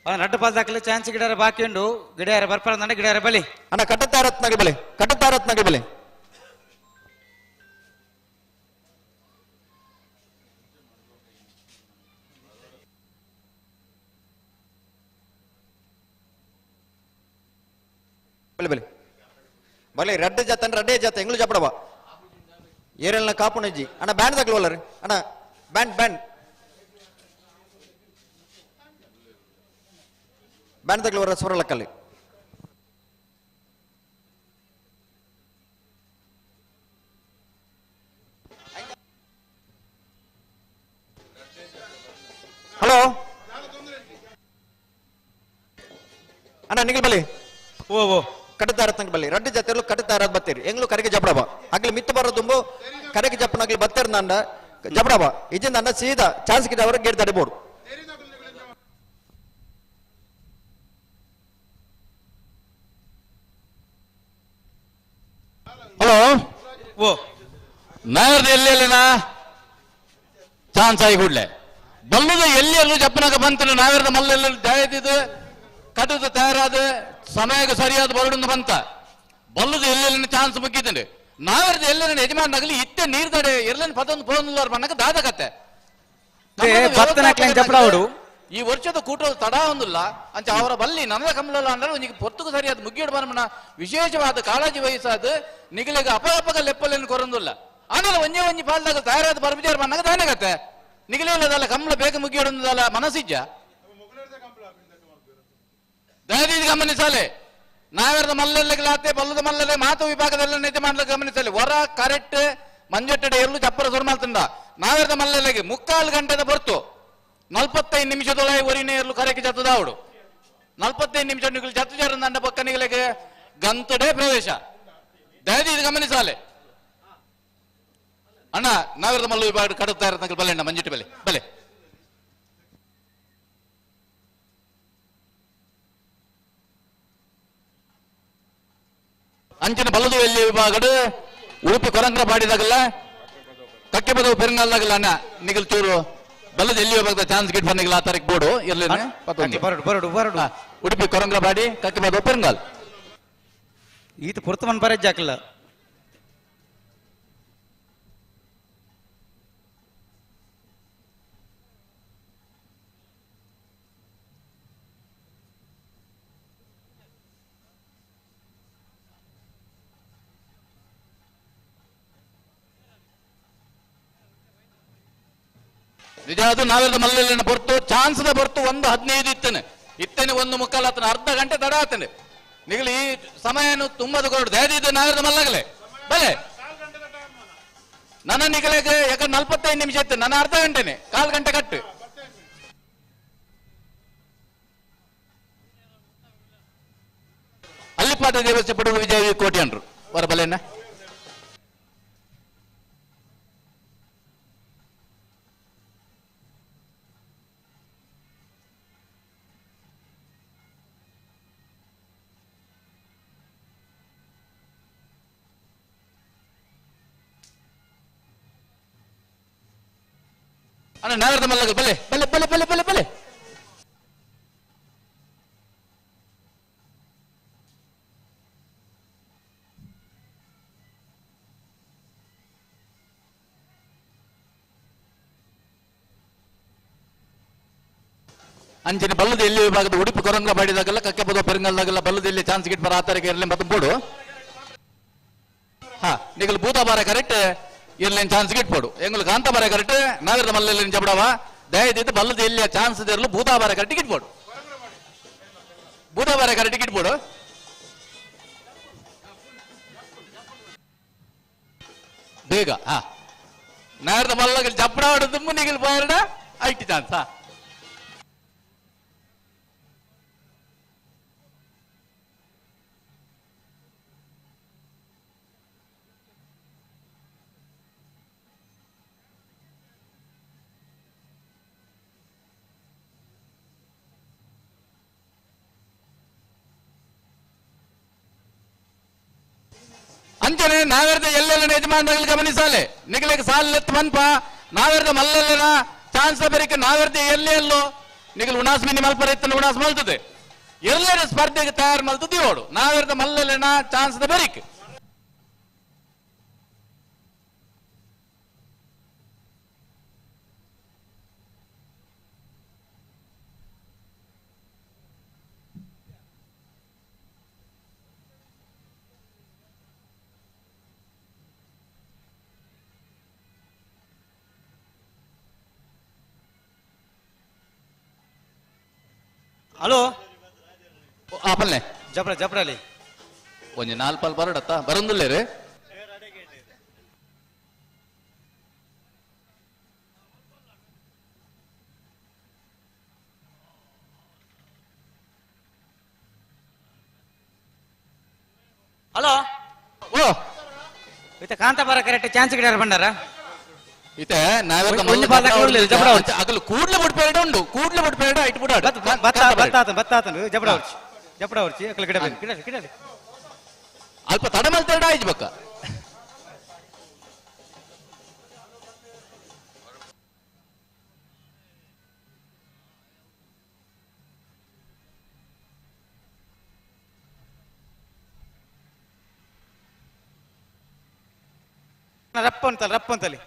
ನಡ್ಡು ಪಾಲ್ ದಾಖಲೆ ಚಾನ್ಸ್ ಗಿಡಾರ ಬಾಕಿ ಉಂಡು ಗಿಡಯಾರ ಬರ್ಪಾರ ಗಿಡಯಾರ ಬಲಿ ಅಣ್ಣ ಕಟ್ಟತಾರತ್ನಾಗ ಬಲಿ ಕಟ್ಟತಾರತ್ನಾಗ ಬಲಿ ಬಲಿ ಬಲಿ ಬಲಿ ರಡ್ಡೆ ಜಾತನ್ ರಡ್ಡೆ ಜಾತ ಎಂಗ್ಳು ಜಪಡವ ಏರೆಲ್ನ ಕಾಪುಣಜ್ಜಿ ಅಣ್ಣ ಬ್ಯಾಂಡ್ ತಗೊಳ್ಳೋಲ್ಲ ಅಣ್ಣ ಬ್ಯಾಂಡ್ ಬ್ಯಾಂಡ್ ಬ್ಯಾಂಡ್ ತಗೊಳ್ಳುವ ಸ್ವರಲಕ್ಕಲ್ಲಿ ಹಲೋ ಅಣ್ಣ ನಿಗಲ್ ಬಲಿ ಓ ಓ ಕಟ್ಟತಾರ ತಂಗ ಬಲ್ಲಿ ರಡ್ಡು ಜಾತಿಯಲ್ಲೂ ಕಟ್ಟತಾರ ಬತ್ತೀರಿ ಎಂಗ್ಲು ಕರೆಗೆ ಜಬಡಬ ಅಗ್ಲಿ ಮಿತ್ತು ಬರೋ ತುಂಬು ಕರೆಗೆ ಜಪ್ಪನಾಗ್ಲಿ ಬತ್ತೀರಿ ನಂಡ ಜಬಡಬ ಇಜಿಂದ ಅಣ್ಣ ಸೀದಾ ಚಾನ್ಸ್ ಗಿಡ ಅವರ ಗೇಟ್ ತಡಿಬೋಡು. ಹಲೋ ಓ ನಾಯರ್ದ ಎಲ್ಲಿ ಚಾನ್ಸ್ ಆಗಿ ಕೂಡ್ಲೆ ಬಲ್ಲದ ಎಲ್ಲಿ ಎಲ್ಲೂ ಜಪ್ಪನಾಗ ಬಂತು ನಾಯರ್ದ ಮಲ್ಲೆಲ್ಲ ಜಾಯದಿದ್ದು ಕಟ್ಟದ ತಯಾರಾದ ಸಮಯಕ್ಕೆ ಸರಿಯಾದ ಬರಡೊಂದು ಬಂತ ಬಲ್ಲದ ಎಲ್ಲೆಲ್ಲಿ ಚಾನ್ಸ್ ಮುಗಿದ್ದೇನೆ ನಾವೆರ್ದ ಎಲ್ಲೆಲ್ಲ ಯಜಮಾನನಾಗಲಿ ಇತ್ತೆ ನೀರ್ ತಡೆ ಎಲ್ಲೆಲ್ಲ ಪದೊಂದು ಫೋನ್ ಬಣ್ಣಕ್ಕೆ ದಾದಕತ್ತೆ ಈ ವರ್ಷದ ಕೂಟದ ತಡ ಒಂದಿಲ್ಲ ಅಂಚ ಅವರ ಬಲ್ಲಿ ನನ್ನ ಕಮಲಲ್ಲ ಅಂದ್ರೆ ಒಂಜಿಗೆ ಪೊರ್ತುಕು ಸರಿಯಾದ ಮುಗಿಯಡು ಬರಮಣ ವಿಶೇಷವಾದ ಕಾಳಜಿ ವಹಿಸಾದ ನಿಗಲಿಗೆ ಅಪಗಪಗ ಲೆಪ್ಪಲೇನು ಕೊರಂದಿಲ್ಲ ಆಮೇಲೆ ಒಂಜೆ ಒಂಜಿ ಪಾಲ್ದಾಗ ತಯಾರಾದ ಬರ್ಬಿಜಾರ ಬಣ್ಣಕ್ಕೆ ದಾನಗತ್ತೆ ನಿಗಲಿಲ್ಲದಲ್ಲ ಕಮಲ ಬೇಗ ಮುಗಿಯಡೊಂದಲ್ಲ ಮನಸ್ಸಿಜ್ಜ ದಯದೀದಿ ಗಮನಿಸಲೆ ನಾವೆರದ ಮಲ್ಲೆಲ್ಲಗ್ಲಾತೆ ಬಲ್ಲದ ಮಲ್ಲಲೆ ಮಾತು ವಿಭಾಗದಲ್ಲ ನಿಜ ಮಾಡ್ಲಿಕ್ಕೆ ಗಮನಿಸಲೆ ವರ ಕರೆಕ್ಟ್ ಮಂಜೊಟ್ಟಡೆ ಎಲ್ಲೂ ಚಪ್ಪರ ಸುರು ಮಾಡ್ತಂದ ನಾವೆರದ ಮಲ್ಲೆಲ್ಲಗೆ ಮುಕ್ಕಾಲು ಗಂಟೆದ ಬರ್ತು 45 ನಿಮಿಷದೊಳಗೆ ಒರಿನೇ ಇರಲು ಕರೆಕ್ಕೆ ಜತ್ತದಾವಡು 45 ನಿಮಿಷ ನಿಗಲು ಜತ್ತು ಜರಂದ ಪಕ್ಕ ನಿಗಲಿಗೆ ಗಂತಡೆ ಪ್ರವೇಶ ದಯದೀದಿ ಗಮನಿಸಲೆ ಅಣ್ಣ ನಾವೆರದ ಮಲ್ಲು ವಿಭಾಗ ಕಡುತ್ತಾ ಇರತ್ತ ಬಲ್ಲೆ ಅಣ್ಣ ಮಂಜಿಟ್ಟು ಬೆಲೆ ಬಲೆ ಅಂಚಿನ ಬಲ್ಲದು ಎಲ್ಲಿ ವಿಭಾಗಡು ಉಡುಪಿ ಕೊರಂಗ್ರ ಬಾಡಿದಾಗಲ್ಲ ಕಕ್ಕೆ ಬದವು ಪೆರಂಗಾಲ್ದಾಗಲ್ಲ ಅಣ್ಣ ನಿಗಲ್ ಚೂರು ಬಲ್ಲದ ಎಲ್ಲಿ ವಿಭಾಗದ ಚಾನ್ಸ್ ಗಿಟ್ ಬಂದಿಲ್ಲ ಆ ತಾರೀಕು ಬೋರ್ಡು ಇರ್ಲಿ ಬರಡು ಬರಡು ಬರಡು ಉಡುಪಿ ಕೊರಂಗ್ರ ಬಾಡಿ ಕಕ್ಕೆ ಬದವು ಪೆರಂಗಾಲ್ ಈತ ಪುರ್ತ ಮನ್ ಬರಜ್ಜ ಹಾಕಲ್ಲ. ನಿಜ ಅದು ನಾವೆಲ್ಲ ಮಲ್ಲೆಲ್ಲ ಹೊರ್ತು ಚಾನ್ಸ್ದ ಹೊರ್ತು 1:15 ಇತ್ತೇನೆ ಇತ್ತೇನೆ 1:45 ಆತನ ಅರ್ಧ ಗಂಟೆ ತಡ ಆತನೆ ನಿಗಲಿ ಈ ಸಮಯನು ತುಂಬದು ಕೊರಡು ದಯದಿದ್ದು ನಾವೆಲ್ಲ ಮಲ್ಲಗಲೆ ಬಲೆ ನನ್ನ ನಿಗಲಿಗೆ ಯಾಕಂದ್ರೆ 45 ನಿಮಿಷ ಇತ್ತು ನನ್ನ ಅರ್ಧ ಗಂಟೆನೆ ಕಾಲು ಗಂಟೆ ಕಟ್ಟು ಅಲ್ಲಿಪಾದ ದೇವಸ್ಥೆ ಪಡುವ ವಿಜಯ ಕೋಟಿ ಅಂಡ್ರು ಹೊರ ಬಲೆನ ಅಣ್ಣ ನಾಗರದ ಮಲ್ಲಗ ಬಲೆ ಬಲೆ ಬಲೆ ಬಲೆ ಬಲೆ ಬಲೆ ಅಂಚಿನ ಬಲ್ಲದ ಎಲ್ಲಿ ವಿಭಾಗದ ಉಡುಪಿ ಕೊರಂಗ ಬಾಡಿದಾಗಲ್ಲ ಕಕ್ಕೆಬದ ಪೆರಂಗಲ್ದಾಗಲ್ಲ ಬಲ್ಲದ ಎಲ್ಲಿ ಚಾನ್ಸ್ ಗಿಟ್ ಬರ ಆತರಿಗೆ ಇರಲಿ ಮತ್ತೆ ಬೋಡು ಹಾ ನಿಗಲ್ ಭೂತ ಬಾರ ಕರೆಕ್ಟ್ ಇರ್ಲೇನ್ ಚಾನ್ಸ್ ಗಿಟ್ಬೋಡು ಎಂಗುಲು ಕಾಂತ ಬಾರ ಕರೆಕ್ಟ್ ನಾಗರದ ಮಲ್ಲೆಲ್ಲಿ ಜಬಡವ ದಯದಿದ್ದು ಬಲ್ಲದ ಎಲ್ಲಿಯ ಚಾನ್ಸ್ ಇರಲು ಭೂತ ಬಾರ ಕರೆಕ್ಟ್ ಗಿಟ್ಬೋಡು ಭೂತ ಬಾರ ಕರೆಕ್ಟ್ ಗಿಟ್ಬೋಡು ಬೇಗ ಹಾ ನಾಗರದ ಮಲ್ಲ ಜಪ್ಪಡಾಡು ತುಂಬ ನಿಗಲ್ ಬಾರಡ ಐಟಿ ಚಾನ್ಸ್ ಹಾ ಅಂಚನೆ ನಾವೆರ್ದ ಎಲ್ಲೆಲ್ಲ ಯಜಮಾನರಲ್ಲಿ ಗಮನಿಸಾಲೆ ನಿಗಲಿಗೆ ಸಾಲ ಮನ್ಪ ನಾವೆರ್ದ ಮಲ್ಲೆಲ್ಲನ ಚಾನ್ಸ್ ಬರಿಕೆ ನಾವೆರ್ದ ಎಲ್ಲೆ ಎಲ್ಲೋ ನಿಗಲ್ ಉಣಾಸ್ ಮಿನಿ ಮಲ್ಪರ ಇತ್ತನ ಉಣಾಸ್ ಮಲ್ತದೆ ಎಲ್ಲರ ಸ್ಪರ್ಧೆಗೆ ತಯಾರು ಮಲ್ತದೆ ಓಡು ನಾವೆರ್ದ ಮಲ್ಲೆಲ್ಲನ ಚಾನ್ಸ್ ಬರಿಕೆ ಹಲೋ ಆಪಲ್ನೆ ಜಪ್ರ ಜಪ್ರಲ್ಲಿ ಒಂಜಿ ನಾಲ್ಪಲ್ ಬರಡತ್ತ ಬರಂದುಲ್ಲೇರಿ ಹಲೋ ಓ ಇತ್ತ ಕಾಂತಾಬಾರ ಕರೆಕ್ಟ್ ಚಾನ್ಸ್ ಗಿಡ ಬಂಡಾರ ಇತ್ತೆ ನಾವೆಲ್ಲ ಒಂಜಿ ಬಾಲ್ ಹಾಕಿ ಜಬಡ ಹೊಡ್ಚಿ. ಅಗಲು ಕೂಡ್ಲೆ ಬಿಡ್ಬೇಡ ಉಂಡು ಕೂಡ್ಲೆ ಬಿಡ್ಬೇಡ ಇಟ್ಟು ಬಿಡಾಡು ಬತ್ತ ಬತ್ತ ಬತ್ತ ಜಬಡ ಹೊಡ್ಚಿ ಜಬಡ ಹೊಡ್ಚಿ ಅಕಲ ಗಿಡ ಗಿಡ ಗಿಡ ಅಲ್ಪ ತಡ ಮಲ್ತೇಡ ಆಯ್ತು ಬಕ್ಕ ರಪ್ಪ ಅಂತಲ್ಲ ರಪ್ಪ ಅಂತಲ್ಲಿ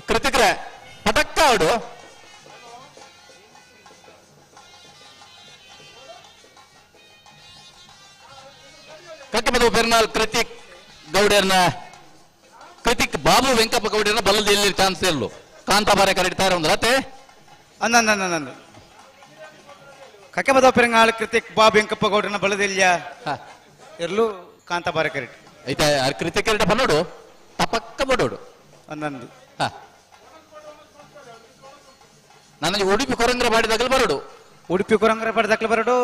ಕೃತಿಕ್ರೆ ಪಟಕ್ಕ ಆಡು ಕಟ್ಟಬದು ಪೆರ್ನಾಲ್ ಕೃತಿಕ್ ಗೌಡರ್ನ ಕೃತಿಕ್ ಬಾಬು ವೆಂಕಪ್ಪ ಗೌಡರ್ನ ಬಲದ ಎಲ್ಲಿ ಚಾನ್ಸ್ ಎಲ್ಲು ಕಾಂತಾಬಾರೆ ಕರೆಡ್ತಾರೆ ಒಂದು ರತೆ ಅಂದ ಕಕ್ಕೆಬದ ಪೆರಂಗಾಳ್ ಕೃತಿಕ್ ಬಾಬು ವೆಂಕಪ್ಪ ಗೌಡರ್ನ ಬಲದೆಲ್ಲಿಯ ಎರ್ಲು ಕಾಂತಾಬಾರೆ ಕರೆಕ್ಟ್ ಐತೆ ಕೃತಿಕ್ ಎರಡ ಬನ್ನೋಡು ತಪಕ್ಕ ಬಡೋಡು ಅಂದಂದು ನನ್ನ ಉಡುಪಿ ಕೊರಂಗ್ರ ಬಾಡಿದಾಗಲು ಬರೋಡು ಉಡುಪಿ ಕೊರಂಗ್ರ ಬಾಡಿದಾಗಲು ಬರೋಡು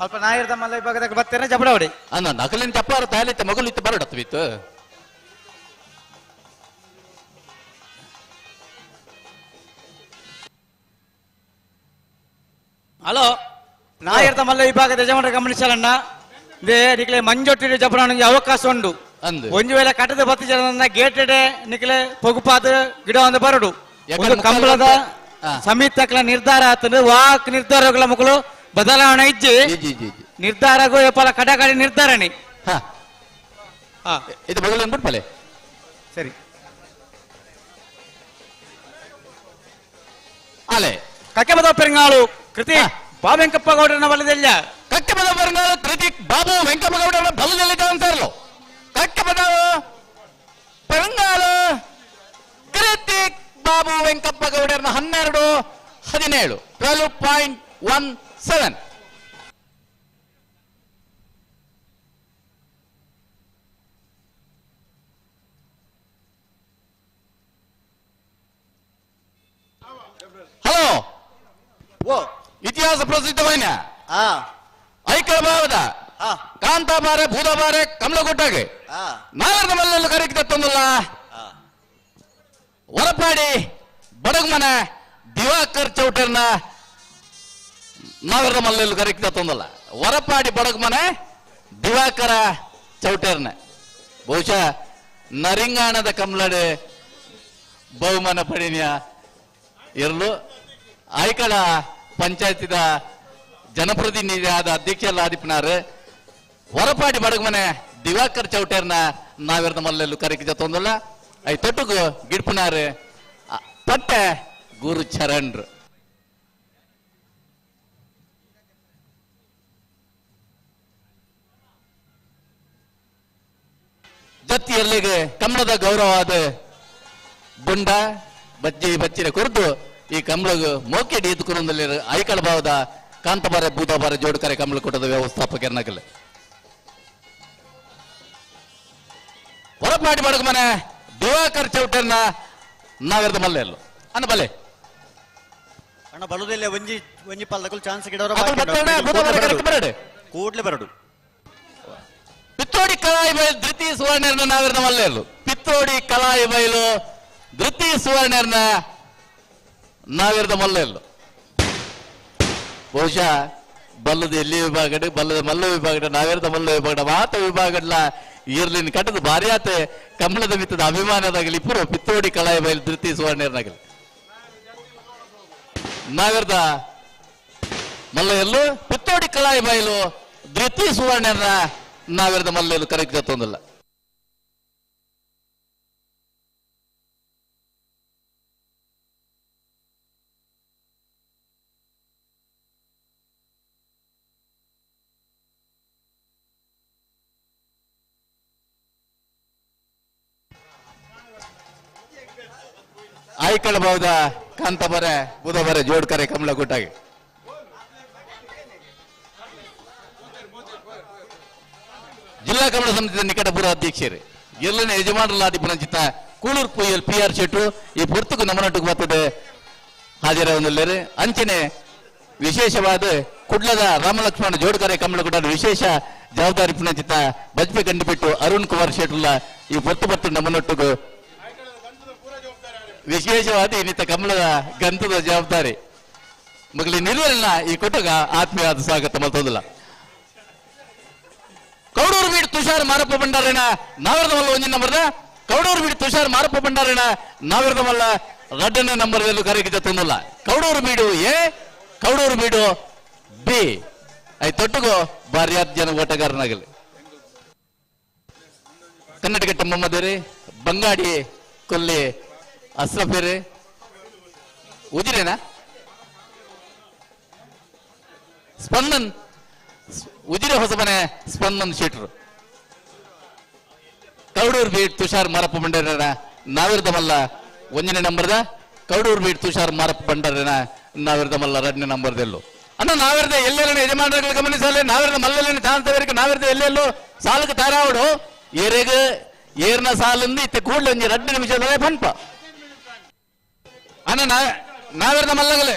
ಅಲ್ಪ ನಾಯಿರ್ದ ಮಲ್ಲ ವಿಭಾಗದಾಗ ಬರ್ತಾರೆ ಜಬಡ ಹೊಡಿ ಅಂದ ನಕಲಿನ ಚಪ್ಪಾರ ತಾಯಲಿತ್ತ ಮಗಲು ಇತ್ತು ಬರೋಡತ್ವಿತ್ತು ಹಲೋ ನಾಯಿರ್ದ ಮಲ್ಲ ವಿಭಾಗದ ಯಜಮಾನರ ಗಮನಿಸಲಣ್ಣ they ನಿಕ್ಲೆ ಮಂಜೊಟ್ಟಿ ಜಬಡ ಅವಕಾಶ ಉಂಡು ಅಂದು ಒಂಜಿ ವೇಳೆ ಕಟ್ಟದ ಬತ್ತಿ ಜನ ಗೇಟೆಡೆ ನಿಕ್ಲೆ ಪೊಗುಪಾದ ಗಿಡ ಒಂದು ಬರಡು ಒಂದು ಕಂಬಳದ ಸಮಿತಕ್ಲ ನಿರ್ಧಾರ ಆತಂದ್ರೆ ವಾಕ್ ನಿರ್ಧಾರಗಳ ಮಕ್ಕಳು ಬದಲಾವಣೆ ಇಜ್ಜಿ ನಿರ್ಧಾರಗೂ ಯಪ್ಪಲ ಕಡಕಡೆ ನಿರ್ಧಾರಣೆ ಇದು ಬಗಲ್ ಅನ್ಬಿಟ್ಪಲೆ ಸರಿ ಅಲೆ ಕಕ್ಕೆ ಬದ ಪೆರಂಗಾಳು ಕೃತಿ ಬಾಬೆಂಕಪ್ಪ ಗೌಡರನ ಬಲದೆಲ್ಲ ಕಕ್ಕೆಪದ ಬರಂಗಾಲ ಕೃತಿಕ್ ಬಾಬು ವೆಂಕಪ್ಪಗೌಡ ಬಲದಲ್ಲಿ ಚಾನ್ಸರ್ಲು. ಕಕ್ಕೆಪದ ಬರಂಗಾಲ ಕೃತಿಕ್ ಬಾಬು ವೆಂಕಪ್ಪಗೌಡರನ್ನ 12-17 12.17. ಹಲೋ ಓ ಇತಿಹಾಸ ಪ್ರಸಿದ್ಧವೈನ ಐಕಳಭಾವದ ಕಾಂತಾಬಾರೆ ಭೂದಬಾರೆ ಕಮಲಗುಡ್ಡಗೆ ನಾಗರದ ಮಲ್ಲಲ್ಲಿ ಕರೆಕ್ಟ್ ತತ್ತೊಂದಲ್ಲ ಹೊರಪಾಡಿ ಬಡಗುಮನ ದಿವಾಕರ್ ಚೌಟರ್ನ ನಾಗರದ ಮಲ್ಲಲ್ಲಿ ಕರೆಕ್ಟ್ ತತ್ತೊಂದಲ್ಲ. ಹೊರಪಾಡಿ ಬಡಗುಮನೆ ದಿವಾಕರ ಚೌಟರ್ನ ಬಹುಶಃ ನರಿಂಗಾಣದ ಕಮಲಡೆ ಬಹುಮಾನ ಪಡಿನಿಯ ಇರಲು ಆಯ್ಕಳ ಪಂಚಾಯತಿದ ಜನಪ್ರತಿನಿಧಿಯಾದ ಅಧ್ಯಕ್ಷ ಹೊರಪಾಡಿ ಬಡಗುಮನೆ ದಿವಾಕರ್ ಚೌಟರ್ನ ನಾವಿರದ ಮಲ್ಲೆಲ್ಲು ಕರೆಕ್ ಜೊತ್ತೊಂದಲ್ಲ. I ತೊಟ್ಟುಗು ಗಿಡ್ಪುನಾರು ಪಟ್ಟೆ ಗುರು ಚರಣ್ರು. ಜತ್ತಿ ಎಲ್ಲಿಗೆ ಕಮಲದ ಗೌರವವಾದ ಬುಂಡ ಬಜ್ಜಿ ಬಚ್ಚಿನ ಕುರಿತು ಈ ಕಮಲಗು ಮೋಕೆ ಡೀತು ಕುರುಂದಲ್ಲಿ ಐಕಳ ಭಾವದ ಕಾಂತಬಾರೆ ಭೂತಬಾರೆ ಜೋಡುಕರೆ ಕಮಲ ಕೂಟದ ವ್ಯವಸ್ಥಾಪಕರನಾಗಲ್ಲ. ಹೊರಪಾಡಿ ಬಡಗ ಮನೆ ದಿವಾಕರ್ ಚೌಟರ್ನ ನಾಗರದ ಮಲ್ಲೆಲ್ಲು ಅನ್ನ ಬಲೆ ಅಣ್ಣ ಬಲುದಲ್ಲೇ ಒಂಜಿ ಒಂಜಿ ಪಾಲ್ದಕುಲು ಚಾನ್ಸ್ ಗಿಡವರ ಕೂಡ್ಲೆ ಬರಡು. ಪಿತ್ತೋಡಿ ಕಲಾಯಿ ಬಯಲು ದ್ವಿತೀಯ ಸುವರ್ಣರ್ನ ನಾಗರದ ಮಲ್ಲೆಲ್ಲು. ಪಿತ್ತೋಡಿ ಕಲಾಯಿ ಬಯಲು ದ್ವಿತೀಯ ಸುವರ್ಣರ್ನ ನಾಗರದ ಮಲ್ಲೆಲ್ಲು. ಬಹುಶಃ ಬಲ್ಲದ ಎಲ್ಲಿ ವಿಭಾಗಡೆ ಬಲ್ಲದ ಮಲ್ಲ ವಿಭಾಗಡೆ ನಾಗರದ ಮಲ್ಲ ವಿಭಾಗಡ ಮಾತ ವಿಭಾಗಡ್ಲ ಇರ್ಲಿನ ಕಟ್ಟದ ಭಾರಿ ಆತೆ ಕಮಲದ ಮಿತ್ತದ ಅಭಿಮಾನದಾಗಲಿ ಇಬ್ಬರು ಪಿತ್ತೋಡಿ ಕಲಾಯಿ ಬಯಲು ದ್ವಿತೀಯ ಸುವರ್ಣರ್ನಾಗಲಿ ನಾಗರದ ಮಲ್ಲ ಎಲ್ಲು ಪಿತ್ತೋಡಿ ಕಲಾಯಿ ಬಯಲು ದ್ವಿತೀಯ ಸುವರ್ಣರ್ನ ನಾಗರದ ಮಲ್ಲೆಲ್ಲು ಕರೆಕ್ಟ್ ಗೊತ್ತೊಂದಿಲ್ಲ. ಆಯ್ಕಳಬಹುದ ಕಾಂತಬರೆ ಬುಧಬರೆ ಜೋಡ್ಕರೆ ಕಮಲ ಗುಟ್ಟಾಗಿ ಜಿಲ್ಲಾ ಕಮಲ ಸಮಿತಿಯ ನಿಕಟಪುರ ಅಧ್ಯಕ್ಷರು ಎಲ್ಲನೇ ಯಜಮಾನರಲ್ಲಾದಿ ಪುನಂಚಿತ ಕೂಳೂರು ಪುಯ್ಯಲ್ ಪಿ ಆರ್ ಶೆಟ್ರು ಈ ಪೊರ್ತುಕು ನಮ್ಮನೊಟ್ಟಿಗೆ ಬರ್ತದೆ ಹಾಜರಾವೊಂದಿಲ್ಲರು. ಅಂಚನೆ ವಿಶೇಷವಾದ ಕುಡ್ಲದ ರಾಮಲಕ್ಷ್ಮಣ ಜೋಡ್ಕರೆ ಕಮಲ ವಿಶೇಷ ಜವಾಬ್ದಾರಿ ಪುನಂಚಿತ ಬಜ್ಪೆ ಕಂಡುಬಿಟ್ಟು ಅರುಣ್ ಕುಮಾರ್ ಶೆಟ್ರುಲ್ಲ ಈ ಪೊರ್ತು ಬತ್ತು ನಮ್ಮನೊಟ್ಟಿಗೂ ವಿಶೇಷವಾದ ಇನ್ನಿತ ಕಮಲದ ಗಂಧದ ಜವಾಬ್ದಾರಿ ಮಗಲಿ ನಿಲುವಲ್ಲ ಈ ಕೊಟ್ಟಗ ಆತ್ಮೀಯವಾದ ಸ್ವಾಗತ ಮಲ್ತೋದಿಲ್ಲ. ಕೌಡೂರು ಬೀಡ್ ತುಷಾರ್ ಮಾರಪ್ಪ ಭಂಡಾರಿನ ನಾವಿರದ ಮಲ್ಲ ಒಂದಿನ ನಂಬರ್ದ ಕೌಡೂರು ಬೀಡ್ ತುಷಾರ್ ಮಾರಪ್ಪ ಭಂಡಾರಿನ ನಾವಿರದ ಮಲ್ಲ ರಡ್ಡನೇ ನಂಬರ್ ಕರೆಗೆ ತಂದಲ್ಲ. ಕೌಡೂರು ಬೀಡು ಎ ಕೌಡೂರು ಬೀಡು ಬಿ I ತೊಟ್ಟುಗು ಭಾರಿ ಜನ ಓಟಗಾರನಾಗಲಿ. ಕನ್ನಡಕಟ್ಟ ಮೊಮ್ಮದೇರಿ ಬಂಗಾಡಿ ಕೊಲ್ಲಿ ಅಸ್ರಫೇರಿ ಉಜಿರೇನಾ ಸ್ಪಂದನ್ ಉಜಿರೆ ಹೊಸಮನೆ ಸ್ಪಂದನ್ ಶೆಟ್ರು. ಕೌಡೂರು ಬೀಟ್ ತುಷಾರ್ ಮಾರಪ್ಪ ಭಂಡಾರನ ನಾವಿರದ ಮಲ್ಲ ಒಂದನೇ ನಂಬರ್ದ ಕೌಡೂರು ಬೀಟ್ ತುಷಾರ್ ಮಾರಪ್ಪ ಭಂಡಾರನ ನಾವಿರದ ಮಲ್ಲ ಎರಡನೇ ನಂಬರ್ದೆಲ್ಲು. ಅಣ್ಣ ನಾವಿರದ ಎಲ್ಲೆಲ್ಲ ಯಜಮಾನರುಗಳು ಗಮನಿಸಲಿ ನಾವಿರದ ಮಲ್ಲಲ್ಲಿ ಚಾನ್ಸ್ ನಾವಿರದ ಎಲ್ಲೆಲ್ಲೂ ಸಾಲಕ್ಕೆ ತಾರಾವಡು ಏರೆಗ ಏರ್ನ ಸಾಲಿಂದ ಇತ್ತ ಕೂಡಲೇ ಒಂಜಿ 2 ನಿಮಿಷದಲ್ಲೇ ಪಂಪ. ಅಣ್ಣ ನಾವಿರದ ಮಲ್ಲಗಲೆ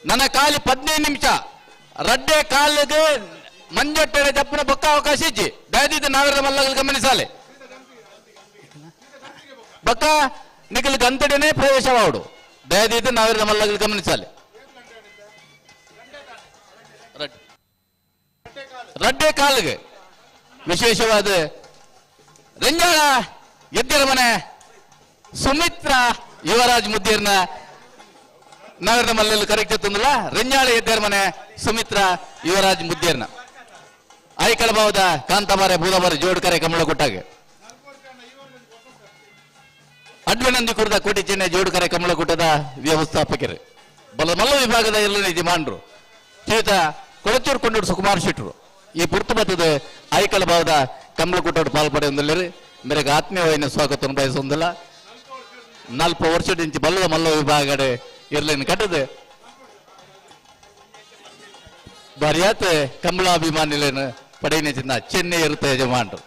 ನನ್ನ ಖಾಲಿ 15 ನಿಮಿಷ ರಡ್ಡೆ ಕಾಲಿಗೆ ಮಂಜಟ್ಟೆಡೆ ಜಪ್ಪನ ಬೊಕ್ಕ ಅವಕಾಶ ಇಜ್ಜಿ ದಯದಿದ್ದು ನಾವಿರದ ಮಲ್ಲಗಲು ಗಮನಿಸಾಲೆ ಬೊಕ್ಕ ನಿಖಲ್ ಗಂತಡೆನೇ ಪ್ರವೇಶವಾಡು ದಯದಿದ್ದು ನಾವಿರದ ಮಲ್ಲಗಲು ಗಮನಿಸಾಲೆ ರಡ್ಡೆ ಕಾಲಿಗೆ ವಿಶೇಷವಾದ ರಂಜಾಳ ಎದ್ದಿರ ಮನೆ ಸುಮಿತ್ರ ಯುವರಾಜ್ ಮುದ್ದೀರ್ನ ನಗರದ ಮಲ್ಲೆಲ್ಲ ಕರೆಕ್ಟ್ ತಂದಲ್ಲ. ರಂಜಾಳ ಎದ್ದೇರ ಮನೆ ಸುಮಿತ್ರ ಯುವರಾಜ್ ಮುದ್ದೀರ್ನ ಆಯ್ಕಳಭಾವದ ಕಾಂತಾಬಾರೆ ಭೂದಬಾರೆ ಜೋಡ್ಕರೆ ಕಮಲ ಕೊಟ್ಟಾಗ ಅಡ್ವನಂದಿ ಕುರಿತ ಕೋಟಿ ಚೆನ್ನೈ ಜೋಡುಕರೆ ಕಮಲಕೂಟದ ವ್ಯವಸ್ಥಾಪಕರು ಬಲ ಮಲ್ಲ ವಿಭಾಗದ ಎಲ್ಲ ಯಜಮಾನರು ಶ್ರೀಯುತ ಕೊಳಚೂರು ಕೊಂಡೂರು ಸುಕುಮಾರ್ ಶೆಟ್ಟರು ಈ ಪುರ್ತು ಬತ್ತದ ಐಕಳ ಭಾವದ ಕಂಬಳಕೂಟೋಡು ಪಾಲ್ಪಡೆಯೊಂದುಲ್ಲೆರ್ ಮೇರೆಗೆ ಆತ್ಮೀಯವಾಯಿನ ಸ್ವಾಗತವನ್ನು ಬಯಸೊಂದಿಲ್ಲ. 40 ವರ್ಷದಿಂಚಿ ಬಲ್ಲದ ಮಲ್ಲ ವಿಭಾಗಡೆ ಇರ್ಲೇನು ಕಟ್ಟದೆ ಬರಿಯಾತೆ ಕಂಬಳಾಭಿಮಾನಿಲೇನು ಪಡೆಯನೆ ಚಿನ್ನ ಚೆನ್ನೈ ಇರುತ್ತೆ ಯಜಮಾನರು.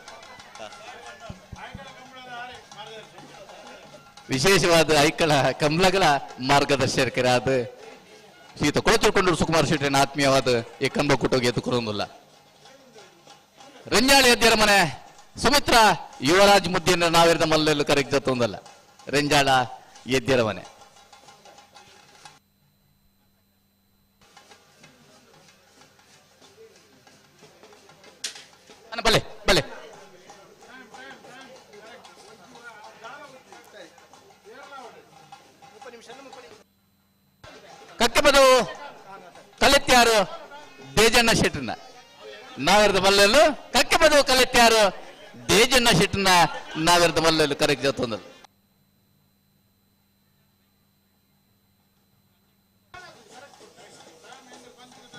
ವಿಶೇಷವಾದ ಐಕಳ ಕಂಬಳಗಳ ಮಾರ್ಗದರ್ಶಕರಾದ ಸೀತ ಕೊಳಚೂರು ಸುಕುಮಾರ್ ಶೆಟ್ಟಿನ ಆತ್ಮೀಯವಾದ ಈ ಕಂಬ ಕುಟೋಗಿ ಎತ್ತುಕೊರೊಂದಿಲ್ಲ. ರೆಂಜಾಳಿ ಅದ್ಯರ ಮನೆ ಸುಮಿತ್ರಾ ಯುವರಾಜ್ ಮುದ್ದಿನ ನಾವಿರದ ಮಲ್ಲೆಲ್ಲೂ ಕರೆಗೆ ಜತ್ತೊಂದಲ್ಲ ರೆಂಜಾಳ ಎದ್ಯರ ಮನೆ. ಬಲೆ ಬಲೆ ಕಕ್ಕಬದು ಕಲೆತ್ಯಾರು ದೇಜಣ್ಣ ಶೆಟ್ಟನ ನಾವಿರದ ಮಲ್ಲೆಲ್ಲು ಕಕ್ಕಬದು ಕಲೆತ್ಯಾರು ದೇಜಣ್ಣ ಶೆಟ್ಟನ ನಾವಿರದ ಮಲ್ಲೆಲ್ಲು ಕರೆಗೆ ಜತ್ತೊಂದಲ್ಲ.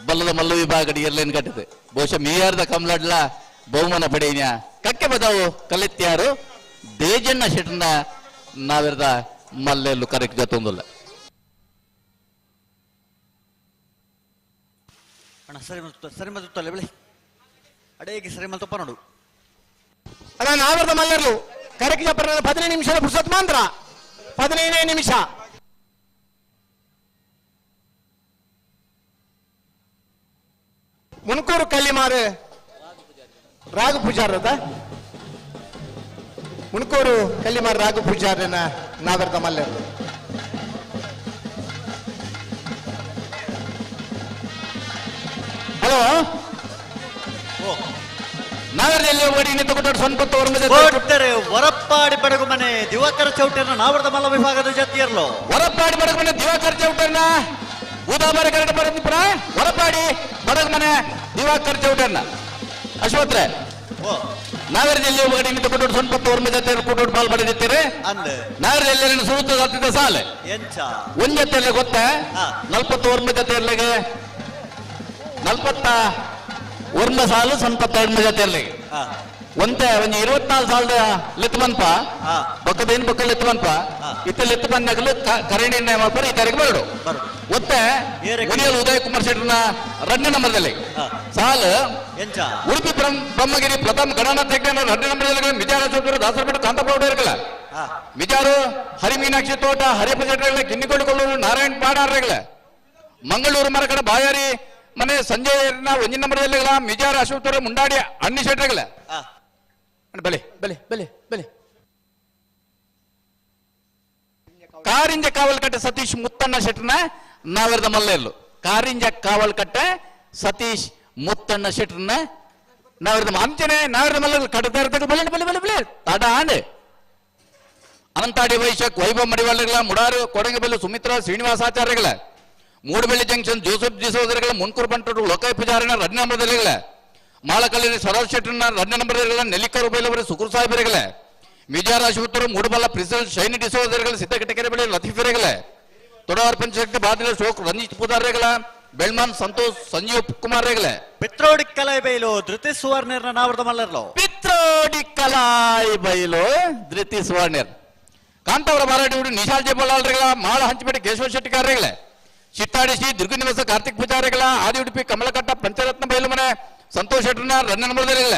ಬಲ್ಲದ ಮಲ್ಲು ವಿಭಾಗಡಿ ಎಲ್ಲೇನು ಕಟ್ಟಿದೆ ಬಹುಶಃ ಮೀಯಾರ್ದ ಕಮ್ಲಾಡ್ಲ ಬಹುಮಾನ ಪಡೆಯ ಕಕ್ಕೆ ಬದವು ಕಲೆತ್ಯಾರು ದೇಜಣ್ಣ ಶೆಟ್ಟನ ನಾವಿರದ ಮಲ್ಲೆಲ್ಲು ಕರೆಗೆ ಜತ್ತೊಂದಲ್ಲ. ಅಣ್ಣ ಸರಿ ಮತ್ತು ಸರಿ ಮತ್ತು ತಲೆ ಬಿಳಿ ಅಡೇಗೆ ಸರಿ ಮತ್ತು ನೋಡು. ಅಣ್ಣ ನಾವರ್ದ ಮಲ್ಲರ್ಲು ಕರೆಕ್ಟ್ 15 ನಿಮಿಷದ ಪುರ್ಸತ್ ಮಾತ್ರ 15 ನಿಮಿಷ. ಮುನ್ಕೂರು ಕಲ್ಲಿಮಾರು ರಾಘು ಪೂಜಾರದ ಮುನ್ಕೂರು ಕಲ್ಲಿಮಾರು ರಾಘು ಪೂಜಾರನ ನಾವರ್ದ ಮಲ್ಲರ್ಲು. ಹಲೋ ನಾವರ್ದಲ್ಲಿ ಓಡಿ ನಿಂತುಕೊಂಡು ಸ್ವಲ್ಪ ವರಪ್ಪಾಡಿ ಬಡಗು ಮನೆ ದಿವಾಕರ ಚೌಟರ್ನ ನಾವರದ ಮಲ್ಲ ವಿಭಾಗದ ಜತಿಯರ್ಲು ವರಪ್ಪಾಡಿ ಬಡಗು ಮನೆ ದಿವಾಕರ ಚೌಟರ್ನ ಊದಾಬಾರಿ ಕರಡ ಬರದಿಪುರ ವರಪ್ಪಾಡಿ ಬಡಗು ಮನೆ ದಿವಾಕರ ಚೌಟರ್ನ ಅಶ್ವತ್ರೆ ನಾಗರದಲ್ಲಿ ಓಡಿ ನಿಂತುಕೊಂಡು ಸ್ವಲ್ಪ ಜೊತೆ ಕೂಟೋಡು ಪಾಲ್ ಪಡೆದಿದ್ದೀರಿ. ನಾಗರದಲ್ಲಿ ಸುರುತ್ತ ಹತ್ತಿದ ಸಾಲೆ ಒಂದ್ ಜೊತೆಯಲ್ಲೇ ಗೊತ್ತ 41 ಜೊತೆಯಲ್ಲಿಗೆ 41 ಸಾಲು 72 ಜೊತೆಯಲ್ಲಿಗೆ ಒಂತೆ ಒಂಜಿ 24 ಸಾಲದ ಲೆತ್ತು ಬಂಪ ಬೊಕ್ಕದ ಏನ್ ಬೊಕ್ಕ ಲೆತ್ತು ಬಂಪ ಇತ್ತ ಲೆತ್ತು ಬಂದಾಗಲೂ ಕರೆಂಟ್ ಮಾಡ್ತಾರೆ ಈ ತಾರೀಕು ಬರಡು ಒತ್ತೆ ಉಡಿಯಲ್ ಉದಯ ಕುಮಾರ್ ಶೆಟ್ಟರ್ನ 2ನೇ ನಂಬರ್ದಲ್ಲಿ ಸಾಲು ಉಡುಪಿ ಬ್ರಹ್ಮಗಿರಿ ಪ್ರಥಮ ಗಣನಾಥ ಹೆಗ್ಡೆ 2ನೇ ನಂಬರ್ದಲ್ಲಿ ಮಿಜಾರ ಚೌಟರು ದಾಸರಪೇಟೆ ಕಾಂತಪ್ಪ ಇರಲ್ಲ ಮಿಜಾರು ಹರಿಮೀನಾಕ್ಷಿ ತೋಟ ಹರಿಯಪ್ಪ ಶೆಟ್ಟರ್ಗಳ ಕಿನ್ನಿಕೊಳ್ಳಿಕೊಳ್ಳೂರು ನಾರಾಯಣ್ ಪಾಡಾರ್ಗಳ ಮಂಗಳೂರು ಮರಕಡ ಬಾಯಾರಿ ಮನೆ ಸಂಜಯ್ ಒಂಜಿನ ನಂಬರ್ದಲ್ಲಿ ಮಿಜಾರ ಅಶೋಕ್ ಮುಂಡಾಡಿ ಅಣ್ಣಿ ಶೆಟ್ಟರ್ಗಳ ಬಲೆ ಬಲೆ ಬಲೆ ಬಲೆ ಕಾರಿಂಜ ಕಾವಲ್ಕಟ್ಟೆ ಸತೀಶ್ ಮುತ್ತಣ್ಣ ಶೆಟ್ಟರ್ನ ನಾವರದ ಮಲ್ಲೆಲ್ಲು ಕಾರಿಂಜ ಕಾವಲ್ಕಟ್ಟೆ ಸತೀಶ್ ಮುತ್ತಣ್ಣ ಶೆಟ್ಟರ್ನ ನಾವರದ ಅಂಚನೆ ನಾವರದ ಮಲ್ಲೆಲ್ಲು ಕಟ್ಟದ ಬಲೆ ಬಲೆ ಬಲೆ ಬಲೆ ತಡ ಆಂಡ್ ಅನಂತಾಡಿ ವೈಶಕ್ ವೈಭವ್ ಮಡಿವಾಳಗಳ ಮುಡಾರು ಕೊಡಂಗಬೆಲ್ಲು ಸುಮಿತ್ರಾ ಶ್ರೀನಿವಾಸಾಚಾರ್ಯಗಳ ಮೂಡಬೆಳ್ಳಿ ಜಂಕ್ಷನ್ ಜೋಸೆಫ್ ಡಿಸೋದರ್ಗಳ ಮುನ್ಕೂರು ಬಂಟರು ಲೋಕಾಯ ಪೂಜಾರಿನ 2ನೇ ನಂಬರ್ದಲ್ಲಿಗಳ ಮಾಳಕಲ್ಲಿ ಸರೋಜ್ ಶೆಟ್ಟರ್ನ 2ನೇ ನಂಬರ್ದಲ್ಲಿಗಳ ನೆಲ್ಲಿಕರು ಬೈಲವರು ಸುಕುರು ಸಾಹೇಬರುಗಳ ಮಿಜಾರ ಅಶ್ವತ್ಥರು ಮೂಡಬಲ್ಲ ಪ್ರಿಸಲ್ ಶೈನಿ ಡಿಸೋದರ್ಗಳ ಸಿದ್ದಕಟ್ಟೆಕೆರೆ ಬಳಿ ಲತೀಫರೆಗಳ ತೊಡವಾರ ಪಂಚಶಕ್ತಿ ಬಾದಿಲ ಶೋಕ್ ರಂಜಿತ್ ಪೂಜಾರಿಗಳ ಬೆಳ್ಮಾನ್ ಸಂತೋಷ್ ಸಂಜೀವ್ ಕುಮಾರ್ ರೇಗಳ ಪಿತ್ರೋಡಿ ಕಲಾಯಿ ಬೈಲು ಧೃತಿ ಸುವರ್ಣರ್ನ ನಾವರದ ಮಲ್ಲರ್ಲು ಪಿತ್ರೋಡಿ ಕಲಾಯಿ ಬೈಲು ಧೃತಿ ಸುವರ್ಣರ್ ಕಾಂತಾವರ ಬಾರಾಟಿ ನಿಶಾಲ್ ಜಯಬಲ್ಲಾಳ್ರೆಗಳ ಮಾಳ ಹಂಚಿಪೇಟೆ ಕೇಶವ ಶೆಟ್ಟಿಗಾರ್ರೆಗಳ ಚಿಟ್ಟಾಡಿಸಿ ದುರ್ಗ ನಿವಾಸ ಕಾರ್ತಿಕ್ ಪೂಜಾರಿಗಳ ಆದಿ ಉಡುಪಿ ಕಮಲಕಟ್ಟ ಪಂಚರತ್ನ ಬೈಲುಮನೆ ಸಂತೋಷ್ ಶೆಟ್ಟರ್ನ 2ನೇ ನಂಬರ್ದಲ್ಲಿಗಳ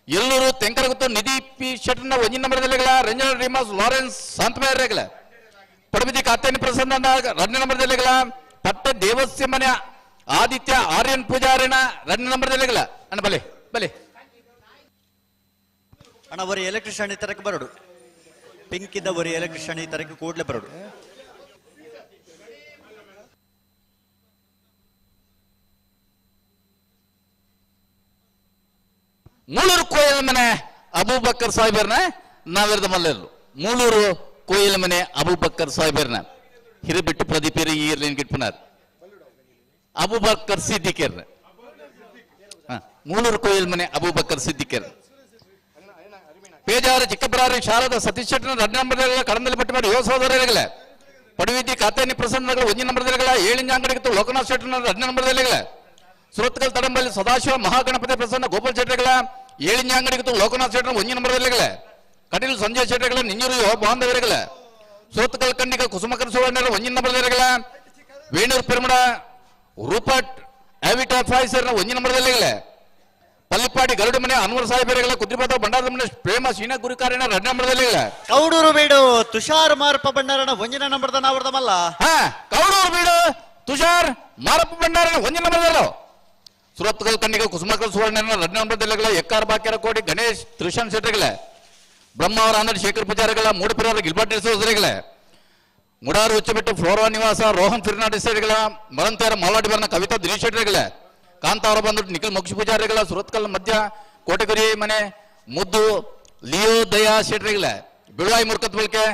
ಎಲ್ಲೂರು ತೆಂಕರಗುತ್ತು ನಿಧಿ ಪಿ ಶೆಟ್ಟರ್ನ 1ನೇ ನಂಬರ್ದಲ್ಲಿಗಳ ರಂಜನ ರೀಮಾಸ್ ಲಾರೆನ್ಸ್ ಶಾಂತಮೇರ್ರೆಗಳ ಪಡಬಿದಿ ಕಾತ್ಯಾನಿ ಪ್ರಸನ್ನ 2ನೇ ನಂಬರ್ದಲ್ಲಿಗಳ ಪಟ್ಟ ದೇವಸ್ಯ ಮನೆ ಆದಿತ್ಯ ಆರ್ಯನ್ ಪೂಜಾರಿನ 2ನೇ ನಂಬರ್ದಲ್ಲಿಗಳ ಅಣ್ಣ ಬಲೆ ಬಲೆ ಅಣ್ಣ ಒರಿ ಎಲೆಕ್ಟ್ರಿಷಿಯನ್ ಈ ತರಕ್ಕೆ ಬರಡು ಪಿಂಕ್ ಇದ್ದ ಒರಿ ಎಲೆಕ್ಟ್ರಿಷಿಯನ್ ಈ ತರಕ್ಕೆ ಕೂಡಲೇ ಬರಡು. ಮೂಳೂರು ಕೋಯಿಲ್ ಮನೆ ಅಬೂಬಕ್ಕರ್ ಸಾಹೇಬರ್ನ ನಾವಿರದ ಮಲ್ಲೆಲ್ಲು ಮೂಳೂರು ಕೋಯಿಲ್ ಮನೆ ಅಬೂಬಕ್ಕರ್ ಸಾಹೇಬರ್ನ ಹಿರಿಬಿಟ್ಟು ಪ್ರದೀಪೇರಿ ಈರ್ಲಿನ್ ಗಿಟ್ಪನಾರ್ ಅಬೂಬಕ್ಕರ್ ಸಿದ್ದಿಕೇರ್ನ ಮೂಳೂರು ಕೋಯಿಲ್ ಮನೆ ಅಬೂಬಕ್ಕರ್ ಸಿದ್ದಿಕೇರ್ ಪೇಜಾವರ ಚಿಕ್ಕಬರಾರಿ ಶಾರದ ಸತೀಶ್ ಶೆಟ್ಟರ್ 2ನೇ ನಂಬರ್ದಲ್ಲಿಗಳ ಕಡಂದಲ್ಲಿ ಪಟ್ಟಿ ಮಾಡಿ ಯುವ ಸಹೋದರರಿಗಳ ಪಡುವಿದ್ದಿ ಕಾತ್ಯಾನಿ ಪ್ರಸನ್ನಗಳ 1ನೇ ನಂಬರ್ದಲ್ಲಿಗಳ ಏಳಿಂಜ ಅಂಗಡಿಗೆ ಲೋಕನಾಥ್ ಶೆಟ್ಟರ್ನ 2ನೇ ನಂಬರ್ದಲ್ಲಿಗಳ ಸುರತ್ಕಲ್ ತಡಂಬಲ್ಲಿ ಸದಾಶಿವ ಮಹಾಗಣಪತಿ ಪ್ರಸನ್ನ ಗೋಪಾಲ್ ಶೆಟ್ಟರ್ಗಳ ಏಳಿಂಜಾಂಗಡಿಗೆ ಲೋಕನಾಥ್ ಶೆಟ್ಟರ್ ಒಂಜಿ ನಂಬರ್ದಲ್ಲಿಗಳ ಕಟೀಲ್ ಸಂಜಯ್ ಶೆಟ್ಟರ್ಗಳ ನಿಂಜೂರು ಬಾಂಧವರುಗಳ ಸುರತ್ಕಲ್ ಕಂಡಿಗ ಕುಸುಮಕರ ಸುವರ್ಣರ ಒಂಜಿ ನಂಬರ್ದಲ್ಲಿಗಳ ವೇಣೂರು ಪೆರುಮಡ ರೂಪಟ್ ಆವಿಟಾ ಫಾಯ್ಸರ್ನ ಒಂಜಿ ನಂಬರ್ದಲ್ಲಿಗಳ ಪಲ್ಲಿಪಾಡಿ ಗರುಡ ಮನೆ ಅನ್ವರ್ ಸಾಹೇಬರುಗಳ ಕುದ್ರಿಪಾದ ಭಂಡಾರದ ಮನೆ ಪ್ರೇಮ ಸೀನಾ ಗುರುಕಾರಿನ ಎರಡು ನಂಬರ್ದಲ್ಲಿಗಳ ಕೌಡೂರು ಬೀಡು ತುಷಾರ್ ಮಾರಪ್ಪ ಭಂಡಾರನ ಒಂಜಿನ ನಂಬರ್ದ ನಾವರ್ದಮಲ್ಲ. ಕೌಡೂರು ಬೀಡು ತುಷಾರ್ ಮಾರಪ್ಪ ಭಂಡಾರನ ಒಂಜಿನ ನಂಬರ್ದಲ್ಲ. ಸುರತ್ಕಲ್ ಕಣ್ಣಿಗೆ ಕುಸುಮಕಲ್ ಸುವರ್ಣ ಎರಡು ನಂಬರ್ದಲ್ಲಿಗಳ ಎಕ್ಕಾರ್ ಬಾಕ್ಯರ ಕೋಟಿ ಗಣೇಶ್ ತ್ರಿಶಾನ್ ಶೆಟ್ಟರ್ಗಳ ಬ್ರಹ್ಮಾವರ ಆನಂದ್ ಶೇಖರ್ ಪೂಜಾರಿಗಳ ಮೂಡಪಿರವರ ಗಿಲ್ಬರ್ಟ್ ಡಿಸೋಜರಿಗಳ ಮುಡಾರು ಉಚ್ಚಬಿಟ್ಟು ಫ್ಲೋರಾ ನಿವಾಸ ರೋಹನ್ ಫಿರ್ನಾಂಡಿಸ್ ಶೆಟ್ಟರ್ಗಳ ಮರಂತೇರ ಮಾಲಾಡಿ ಬರ್ನ ಕವಿತಾ ದಿನೇಶ್ ಶೆಟ್ಟರ್ಗಳ ಕಾಂತಾವರ ಬಂದ್ಬಿಟ್ಟು ನಿಖಿಲ್ ಮೋಕ್ಷ ಪೂಜಾರಿಗಳ ಸುರತ್ಕಲ್ ಮಧ್ಯ ಕೋಟೆಗುರಿ ಮನೆ ಮುದ್ದು ಲಿಯೋ ದಯಾ ಶೆಟ್ಟರ್ಗಳ ಬಿಳುವಾಯಿ ಮುರ್ಕತ್ ಬಳಿಕೆ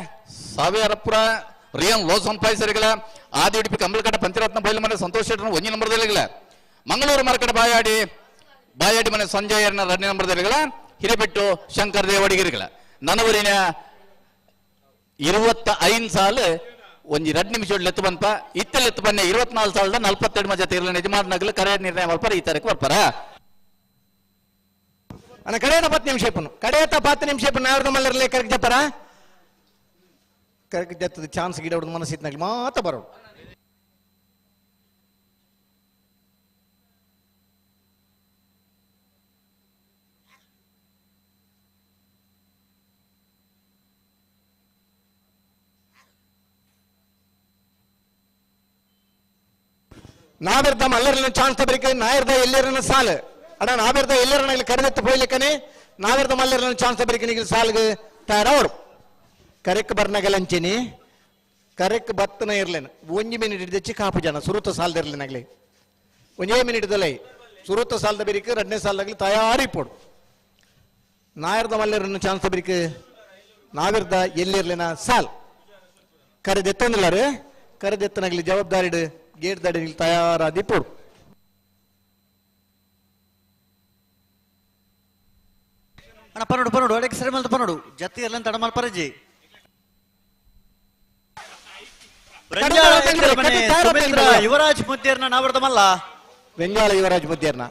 ಸಾವಿರಪುರ ರಿಯನ್ ಲೋಸನ್ ಪಾಯ್ಸರಿಗಳ ಆದಿ ಉಡುಪಿ ಕಂಬಳಕಟ್ಟ ಪಂಚರತ್ನ ಬೈಲು ಮನೆ ಸಂತೋಷ್ ಶೆಟ್ಟರ್ ಒಂಜಿ ನಂಬರ್ದಲ್ಲಿಗಳ ಮಂಗಳೂರು ಮಾರ್ಕೆಟ್ ಬಾಯಾಡಿ ಬಾಯಾಡಿ ಮನೆ ಸಂಜಯ್ ಎರಡನೇ ನಂಬರ್ದಲ್ಲಿಗಳ ಹಿರೇಬೆಟ್ಟು ಶಂಕರ್ ದೇವಡಿಗಿರಿಗಳ ನನವರಿನ 25 ಸಾಲು ಒಂಜಿ 2 ನಿಮಿಷ ಲೆತ್ತು ಬಂತ ಇತ್ತ ಲೆತ್ತು ಬನ್ನಿ 24 ಸಾಲದ 42 ಮಜಾ ತೀರ್ಲ ಯಜಮಾನಗಲು ಕರೆ ನಿರ್ಣಯ ಮಾಡ್ಪಾರ ಈ ತಾರೀಕು ಬರ್ಪಾರ. ಅಣ್ಣ ಕಡೆಯದ 10 ನಿಮಿಷ ಇಪ್ಪನು ಕಡೆಯತ್ತ 10 ನಿಮಿಷ ಇಪ್ಪನು ನಾವ್ರದ ಮಲ್ಲರ್ಲೆ ಕರೆಕ್ಟ್ ಜಪ್ಪರ ಕರೆಕ್ಟ್ ಜತ್ತದ ಚಾನ್ಸ್ ಗಿಡ ಹೊಡೆದು ಮನಸ್ಸಿತ್ನಾಗ್ಲಿ ಮಾತ ಬರೋಡು. ನಾವಿರ್ದ ಮಲ್ಲರ್ನ ಚಾನ್ಸ್ ತಬರಿಕೆ ನಾಯಿರ್ದ ಎಲ್ಲರನ್ನ ಸಾಲು ಅಣ್ಣ ನಾವಿರ್ದ ಎಲ್ಲರನ್ನ ಇಲ್ಲಿ ಕರೆದೆತ್ತು ಪೋಯ್ಲಿಕ್ಕನೆ ನಾವಿರ್ದ ಮಲ್ಲರ್ನ ಚಾನ್ಸ್ ತಬರಿಕೆ ನಿಗಿಲ್ ಸಾಲ್ಗೆ ತಯಾರವರು ಕರೆಕ್ ಬರ್ನಗಲಂಚಿನಿ ಕರೆಕ್ ಬತ್ತನ ಇರ್ಲೇನು ಒಂಜಿ ಮಿನಿಟ್ ಹಿಡಿದಚ್ಚಿ ಕಾಪು ಜನ ಸುರುತ ಸಾಲದಿರ್ಲೇನಾಗ್ಲಿ ಒಂಜೇ ಮಿನಿಟ್ ದಲೈ ಸುರುತ ಸಾಲದ ಬಿರಿಕೆ ಎರಡನೇ ಸಾಲದಾಗ್ಲಿ ತಯಾರಿ ಪೋಡು ನಾಯರ್ದ ಮಲ್ಲರನ್ನ ಚಾನ್ಸ್ ತಬರಿಕೆ ನಾವಿರ್ದ ಎಲ್ಲಿರ್ಲೇನ ಸಾಲ್ ಕರೆದೆತ್ತಂದಿಲ್ಲಾರು ಕರೆದೆತ್ತನಾಗ್ಲಿ ಜವಾಬ್ದಾರಿ ಗೇಟ್ ದಾಡಿ ತಯಾರಾದಿ ಪೋಡು. ಅಣ್ಣ ಪನ್ನೋಡು ಪನ್ನೋಡು ಅಡಕ್ಕೆ ಸರಿ ಮಲ್ತ ಪನ್ನೋಡು ಜತ್ತಿ ಎಲ್ಲ ತಡ ಮಲ್ಪರಜಿ ಯುವರಾಜ್ ಮುದ್ದೇರ್ನ ನಾವರ್ದಮಲ್ಲ ವೆಂಜಾಳ ಯುವರಾಜ್ ಮುದ್ದೇರ್ನ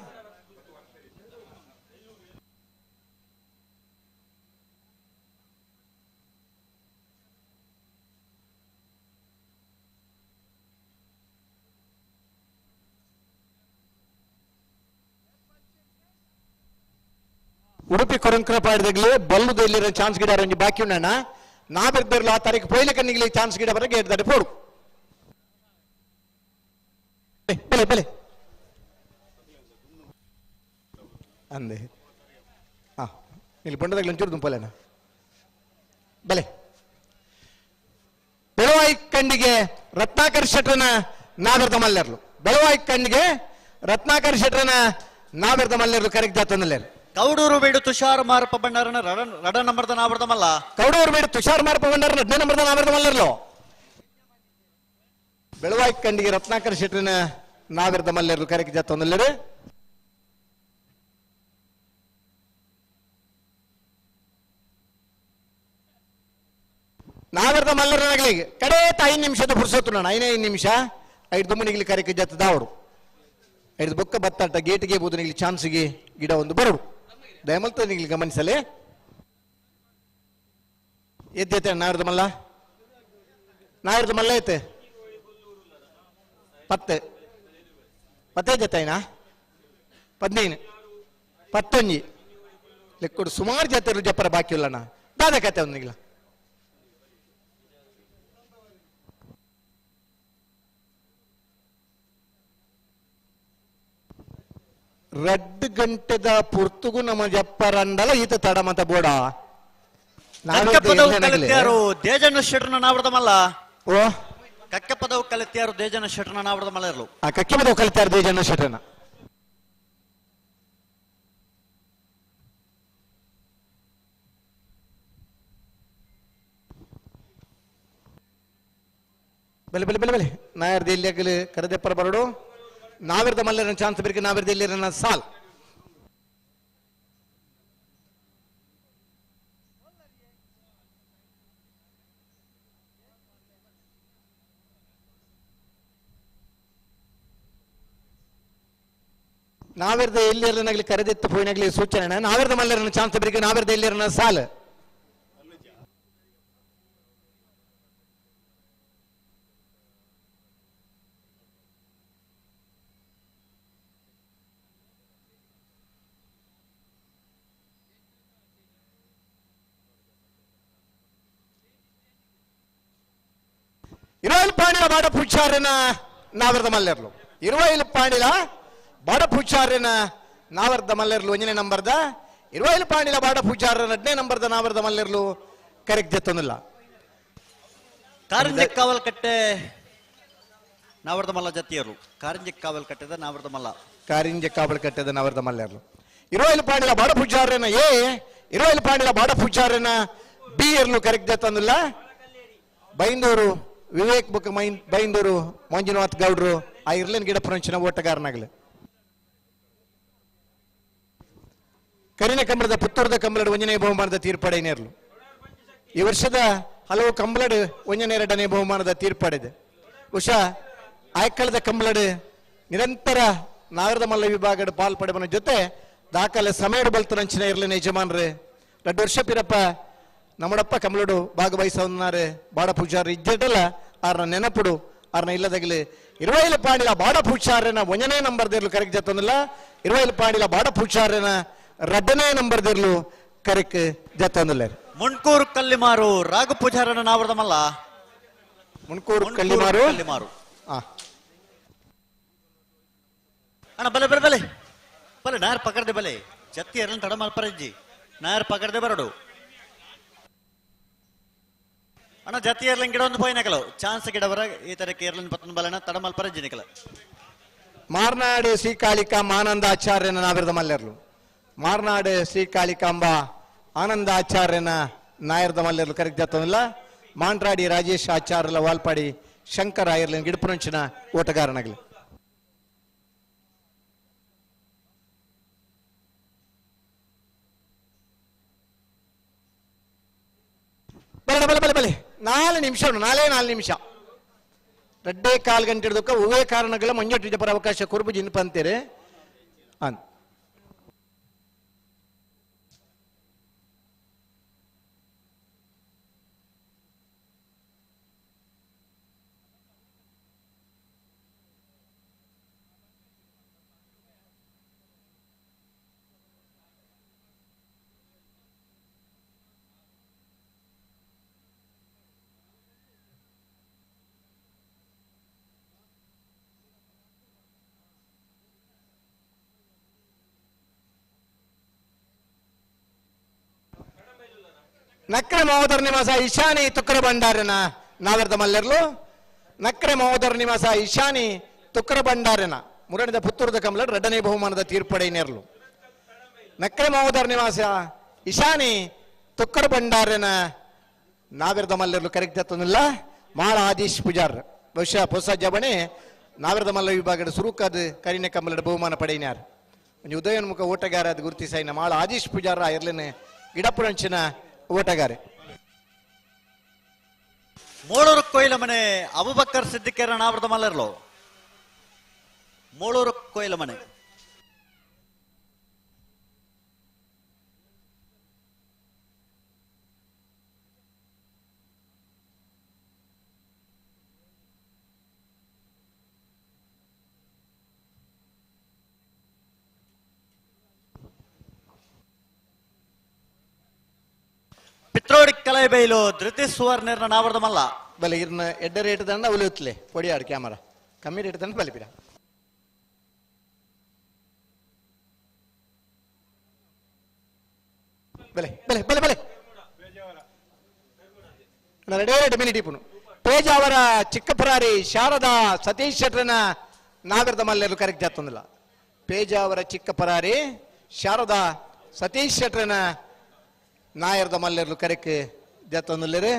ಉಡುಪಿ ಕೊರಂಕರ ಪಾಡ್ದಾಗಲಿ ಬಲ್ಲುದು ಎಲ್ಲಿರೋ ಚಾನ್ಸ್ ಗಿಡ ಒಂಜಿ ಬಾಕಿ ಉಣ್ಣಣ ನಾವಿರ್ದಿರ್ಲ ಆ ತಾರೀಕು ಪೋಯ್ಲಿಕ್ಕೆ ನಿಗ್ಲಿ ಚಾನ್ಸ್ ಗಿಡ ಬರ ಗೇಟ್ ದಾಟಿ ಪೋಡು ಬೆಲೆ ಬೆಲೆ ಅಂದೆ ಹಾ ಇಲ್ಲಿ ಬಂಡದಾಗ್ಲಿ ಒಂಚೂರು ದುಂಪಲೇನ ಬೆಲೆ ಬೆಳವಾಯಿ ಕಣ್ಣಿಗೆ ರತ್ನಾಕರ್ ಶೆಟ್ರನ ನಾವಿರ್ದ ಮಲ್ಲೆರ್ಲು ಬೆಳವಾಯಿ ಕಣ್ಣಿಗೆ ರತ್ನಾಕರ್ ಶೆಟ್ರನ ನಾವಿರ್ದ ಮಲ್ಲೆರ್ಲು ಕರೆಕ್ಟ್ ಜಾತಂದಲ್ಲೇರು. ಕೌಡೂರು ಬೇಡು ತುಷಾರ್ ಮಾರಪ್ಪ ಭಂಡಾರನ ರಡ ನಂಬರ್ದ ನಾವರ್ದಮಲ್ಲ. ಕೌಡೂರು ಬೇಡು ತುಷಾರ್ ಮಾರಪ್ಪ ಭಂಡಾರನ 2 ನಂಬರ್ದ ನಾವರ್ದಮಲ್ಲರ್ಲು. ಬೆಳವಾಯಿ ಕಂಡಿಗೆ ರತ್ನಾಕರ್ ಶೆಟ್ಟರನ ನಾವಿರ್ದ ಮಲ್ಲೆರ್ಲು ಕರೆಕ್ಟ್ ಜಾತಂದಲ್ಲೇರು. ನಾವಿರ್ದ ಮಲ್ಲರನಾಗ್ಲಿ ಕಡೆ 5 ನಿಮಿಷದ ಪುರ್ಸೊತ್ತು ನಾನು 5 ನಿಮಿಷ ಐದು ದುಮ್ಮನಿಗ್ಲಿ ಕರೆಕ್ಟ್ ಜಾತ ದಾವಡು ಐದು ಬೊಕ್ಕ ಬತ್ತಾಟ ಗೇಟ್ಗೆ ಬೋದನಿಗ್ಲಿ ಚಾನ್ಸ್ಗೆ ಗಿಡ ಒಂದು ಬರಡು ದಯಮಲ್ತ ನಿಗ್ಲಿ ಗಮನಿಸಲೇ ಎದ್ದೈತೆ ನಾವಿರ್ದ ಮಲ್ಲ ನಾವಿರ್ದ ಮಲ್ಲ ಐತೆ ಪತ್ತೆ ಪತ್ತೆ ಜೊತೆ 15 ಪತ್ತೊಂಜಿ ಲೆಕ್ಕೊಡು ಸುಮಾರು ಜಾತ್ರೆ ಜಪ್ಪರ ಬಾಕಿ ಇಲ್ಲಣ್ಣ ದಾದ ಕತೆ ಒಂದಿಲ್ಲ ರಡ್ಡು ಗಂಟೆದ ಪುರ್ತುಗು ನಮ್ಮ ಜಪ್ಪರಂಡಲ ಈತ ತಡ ಮತ ಬೋಡ ದೇಜಣ್ಣ ಶೆಟ್ರನ ನಾವರ್ದಮಲ್ಲ. ಓ ಕಕ್ಕಪದವು ಕಲಿತ್ಯಾರು ದೇಜಣ್ಣ ಶೆಟ್ರನ ನಾವರ್ದಮಲ್ಲ ಇರ್ಲು. ಆ ಕಕ್ಕಪದವು ಕಲಿತ್ಯಾರು ದೇಜಣ್ಣ ಶೆಟ್ರನ ಬೆಲೆ ಬೆಲೆ ಬೆಲೆ ಬೆಲೆ ನಾಯರ್ದ ಎಲ್ಲಿ ಆಗಲಿ ಕರೆದೆಪ್ಪರ ಬರಡು ನಾವಿರ್ದ ಮಲ್ಲರನ ಚಾನ್ಸ್ ಬೇಕೆ ನಾವಿರ್ದ ಎಲ್ಲಿರನ ಸಾಲ್ ನಾವೆರ್ದ ಎಲ್ಲಿರನಗಲಿ ಕರೆದಿತ್ತು ಪೋಯಿನಗಲಿ ಸೂಚನೆ ನಾವೆರ್ದ ಮಲ್ಲರನ ಚಾನ್ಸ್ ಬರಿಗೆ ನಾವೆರ್ದ ಎಲ್ಲಿರನ ಸಾಲ ಇರುವೈಲ್ ಪಾಣಿಲ ಬಾಡ ಪೂಚಾರ್ಯನ ನಾವರ್ದ ಮಲ್ಲೆರ್ಲು ಇರುವೈಲ್ ಪಾಣಿಲ ಬಾಡ ಪೂಚಾರ್ಯನ ನಾವರ್ದ ಮಲ್ಲೆರ್ಲು ಒಂಜನೇ ನಂಬರ್ದ ಇರುವೈಲ್ ಪಾಣಿಲ ಬಾಡ ಪೂಚಾರ್ಯನ ಎರಡನೇ ನಂಬರ್ದ ನಾವರ್ದ ಮಲ್ಲೆರ್ಲು ಕರೆಕ್ಟ್ ಜತ್ತೊಂದಿಲ್ಲ. ಕಾರಂಜಿ ಕಾವಲ್ಕಟ್ಟೆ ನಾವರ್ದ ಮಲ್ಲ ಜತಿಯರು ಕಾರಂಜಿ ಕಾವಲ್ಕಟ್ಟೆದ ನಾವರ್ದ ಮಲ್ಲ ಕಾರಿಂಜ ಕಾವಲ್ಕಟ್ಟೆದ ನಾವರ್ದ ಮಲ್ಲೆರ್ಲು ಇರುವೈಲ್ ಪಾಣಿಲ ಬಾಡ ಪೂಚಾರ್ಯನ ಎ ಇರುವೈಲ್ ಪಾಣಿಲ ಬಾಡ ಪೂಚಾರ್ಯನ ಬಿ ಎರ್ಲು ಕರೆಕ್ಟ್ ಜತ್ತೊಂದಿಲ್ಲ. ಬೈಂದೂರು ವಿವೇಕ್ ಬುಕ್ ಮೈನ್ ಬೈಂದೂರು ಮಂಜುನಾಥ್ ಗೌಡ್ರು ಆ ಇರ್ಲೇನ್ ಗಿಡ ಪುರಂಚಿನ ಓಟಗಾರನಾಗಲಿ. ಕರಿನ ಕಂಬಳದ ಪುತ್ತೂರದ ಕಂಬಳಡು ಒಂಜನೇ ಬಹುಮಾನದ ತೀರ್ಪಡೆನೇರ್ಲು. ಈ ವರ್ಷದ ಹಲವು ಕಂಬಳಡು ಒಂಜನೇ ಎರಡನೇ ಬಹುಮಾನದ ತೀರ್ಪಡೆದೆ. ಉಷಾ ಆಯ್ಕಳದ ಕಂಬಳಡು ನಿರಂತರ ನಾಗರದ ಮಲ್ಲ ವಿಭಾಗದ ಪಾಲ್ ಪಡೆವನ ಜೊತೆ ದಾಖಲೆ ಸಮಯಡು ಬಲ್ತನಂಚಿನ ಇರ್ಲೇನ ಯಜಮಾನ್ರು 2 ವರ್ಷ ಪಿರಪ್ಪ ನಮ್ಮಡಪ್ಪ ಕಮಲಡು ಭಾಗವಹಿಸೋನ್ನಾರು ಬಾಡ ಪೂಜಾರಿ ಇಜ್ಜಟಲ್ಲ ಆರ್ನ ನೆನಪುಡು ಆರ್ನ ಇಲ್ಲದಗಲಿ ಇರುವೈಲ ಪಾಣಿಲ ಬಾಡ ಪೂಜಾರ್ಯನ ಒಂಜನೇ ನಂಬರ್ ದೇರ್ಲು ಕರೆಕ್ಟ್ ಜತ್ತೊಂದಿಲ್ಲ. ಇರುವೈಲ ಪಾಣಿಲ ಬಾಡ ಪೂಜಾರ್ಯನ ರಡ್ಡನೇ ನಂಬರ್ ದೇರ್ಲು ಕರೆಕ್ಟ್ ಜತ್ತೊಂದಿಲ್ಲ. ಮುಣ್ಕೂರು ಕಲ್ಲಿಮಾರು ರಾಘು ಪೂಜಾರನ ನಾವರ್ದ ಮಲ್ಲ ಮುಣ್ಕೂರು ಕಲ್ಲಿಮಾರು ಕಲ್ಲಿಮಾರು ಅಣ್ಣ ಬಲೆ ಬಲೆ ಬಲೆ ಬಲೆ ನಾರ್ ಪಕಡ್ದೆ ಬಲೆ ಜತ್ತಿ ಎರನ್ ತಡ ಮಲ್ಪರಜ್ಜಿ ನಾರ್ ಪಕಡ್ದೆ ಬರಡು ಅಣ್ಣ ಜತಿ ಏರ್ಲಿನ್ ಗಿಡ ಒಂದು ಪೋಯಿನಕಲು ಚಾನ್ಸ್ ಗಿಡವರ ಈ ತರ ಕೇರ್ಲಿನ್ ಪತ್ತನ ಬಲನ ತಡಮಲ್ಪರ ಜಿನಿಕಲ. ಮಾರ್ನಾಡು ಶ್ರೀಕಾಳಿಕಾಂಬ ಆನಂದ ಆಚಾರ್ಯನ ನಾವಿರದ ಮಲ್ಲೆರ್ಲು ಮಾರ್ನಾಡು ಶ್ರೀಕಾಳಿಕಾಂಬ ಆನಂದ ಆಚಾರ್ಯನ ನಾಯರ್ದ ಮಲ್ಲೆರ್ಲು ಕರೆಕ್ಟ್ ಜತ್ತೊಂದಿಲ್ಲ. ಮಾಂಡ್ರಾಡಿ ರಾಜೇಶ್ ಆಚಾರ್ಯಲ ವಾಲ್ಪಾಡಿ ಶಂಕರ ಆಯರ್ಲಿನ್ ಗಿಡಪುರಂಚಿನ ಓಟಗಾರನಾಗಲಿ. ಬಲೆ ಬಲೆ ಬಲೆ ಬಲೆ 4 ನಿಮಿಷ 4 ನಿಮಿಷ ರಡ್ಡೇ ಕಾಲು ಗಂಟೆ ಹಿಡಿದಕ್ಕ ಹೂವೇ ಕಾರಣಗಳ ಮಂಜು ಪರ ಅವಕಾಶ ಕುರುಬು ಜಿನ್ಪ ಅಂತೀರಿ ಅನ್ ನಕ್ರೆ ಮಹೋದರ ನಿವಾಸ ಈಶಾನಿ ತುಕ್ಕರ ಭಂಡಾರನ ನಾವರ್ದ ಮಲ್ಲೆರ್ಲು ನಕ್ರೆ ಮಹೋದರ ನಿವಾಸ ಈಶಾನಿ ತುಕ್ಕರ ಭಂಡಾರನ ಮುರಣಿದ ಪುತ್ತೂರದ ಕಮಲ ಎರಡನೇ ಬಹುಮಾನದ ತೀರ್ಪಡೆನೇರ್ಲು. ನಕ್ರೆ ಮಹೋದರ ನಿವಾಸ ಈಶಾನಿ ತುಕ್ಕರ ಭಂಡಾರನ ನಾವಿರದ ಮಲ್ಲೆರ್ಲು ಕರೆಕ್ಟ್ ಜತ್ತೊಂದಿಲ್ಲ. ಮಾಳ ಆದೀಶ್ ಪೂಜಾರ್ ಬಹುಶಃ ಹೊಸ ಜಬಣೆ ನಾವಿರದ ಮಲ್ಲ ವಿಭಾಗದ ಸುರುಕಾದ ಕರಿನ ಕಮಲದ ಬಹುಮಾನ ಪಡೆಯಿನಾರ್ ಒಂದು ಉದಯೋನ್ಮುಖ ಓಟಗಾರ ಅದು ಗುರುತಿಸೈನ ಮಾಳ ಆದೀಶ್ ಪೂಜಾರ ಇರ್ಲೇನೆ ಗಿಡಪುರಂಚಿನ ಓಟಗಾರೆ. ಮೂಳೂರು ಕೊಯ್ಲ ಮನೆ ಅಬುಬಕ್ಕರ್ ಸಿದ್ದಿಕೇರ ನಾವರದ ಮಲ್ಲರ್ಲು ಮೂಳೂರು ಕೊಯ್ಲ ಮನೆ ಪಿತ್ರೋಡಿ ಕಲೈಬೈಲು ಧೃತಿ ಸುವರ್ಣರ್ನ ನಾವರ್ದ ಮಲ್ಲ ಬಲೆ ಇರ್ನ ಎಡ್ಡ ರೇಟ್ ದಂಡ ಉಲಿಯುತ್ತಲೆ ಪೊಡಿಯಾಡು ಕ್ಯಾಮರಾ ಕಮ್ಮಿ ರೇಟ್ ದಂಡ ಬಲೆ ಬಿಡ ಬಲೆ ಬಲೆ ಬಲೆ ಬಲೆ ರೆಡೇ ರೆಡ್ ಮಿನಿಟ್ ಇಪ್ಪುನು ಪೇಜಾವರ ಚಿಕ್ಕಪುರಾರಿ ಶಾರದಾ ಸತೀಶ್ ಶೆಟ್ರನ ನಾಗರದ ಮಲ್ಲೆರು ಕರೆಕ್ಟ್ ಜಾತೊಂದಿಲ್ಲ. ಪೇಜಾವರ ಚಿಕ್ಕಪರಾರಿ ಶಾರದಾ ಸತೀಶ್ ಶೆಟ್ರನ ನಾಯರ್ದ ಮಲ್ಲೆರ್ಲು ಕರೆಕ್ ಜತ್ತೊಂದುಲ್ಲೆರ್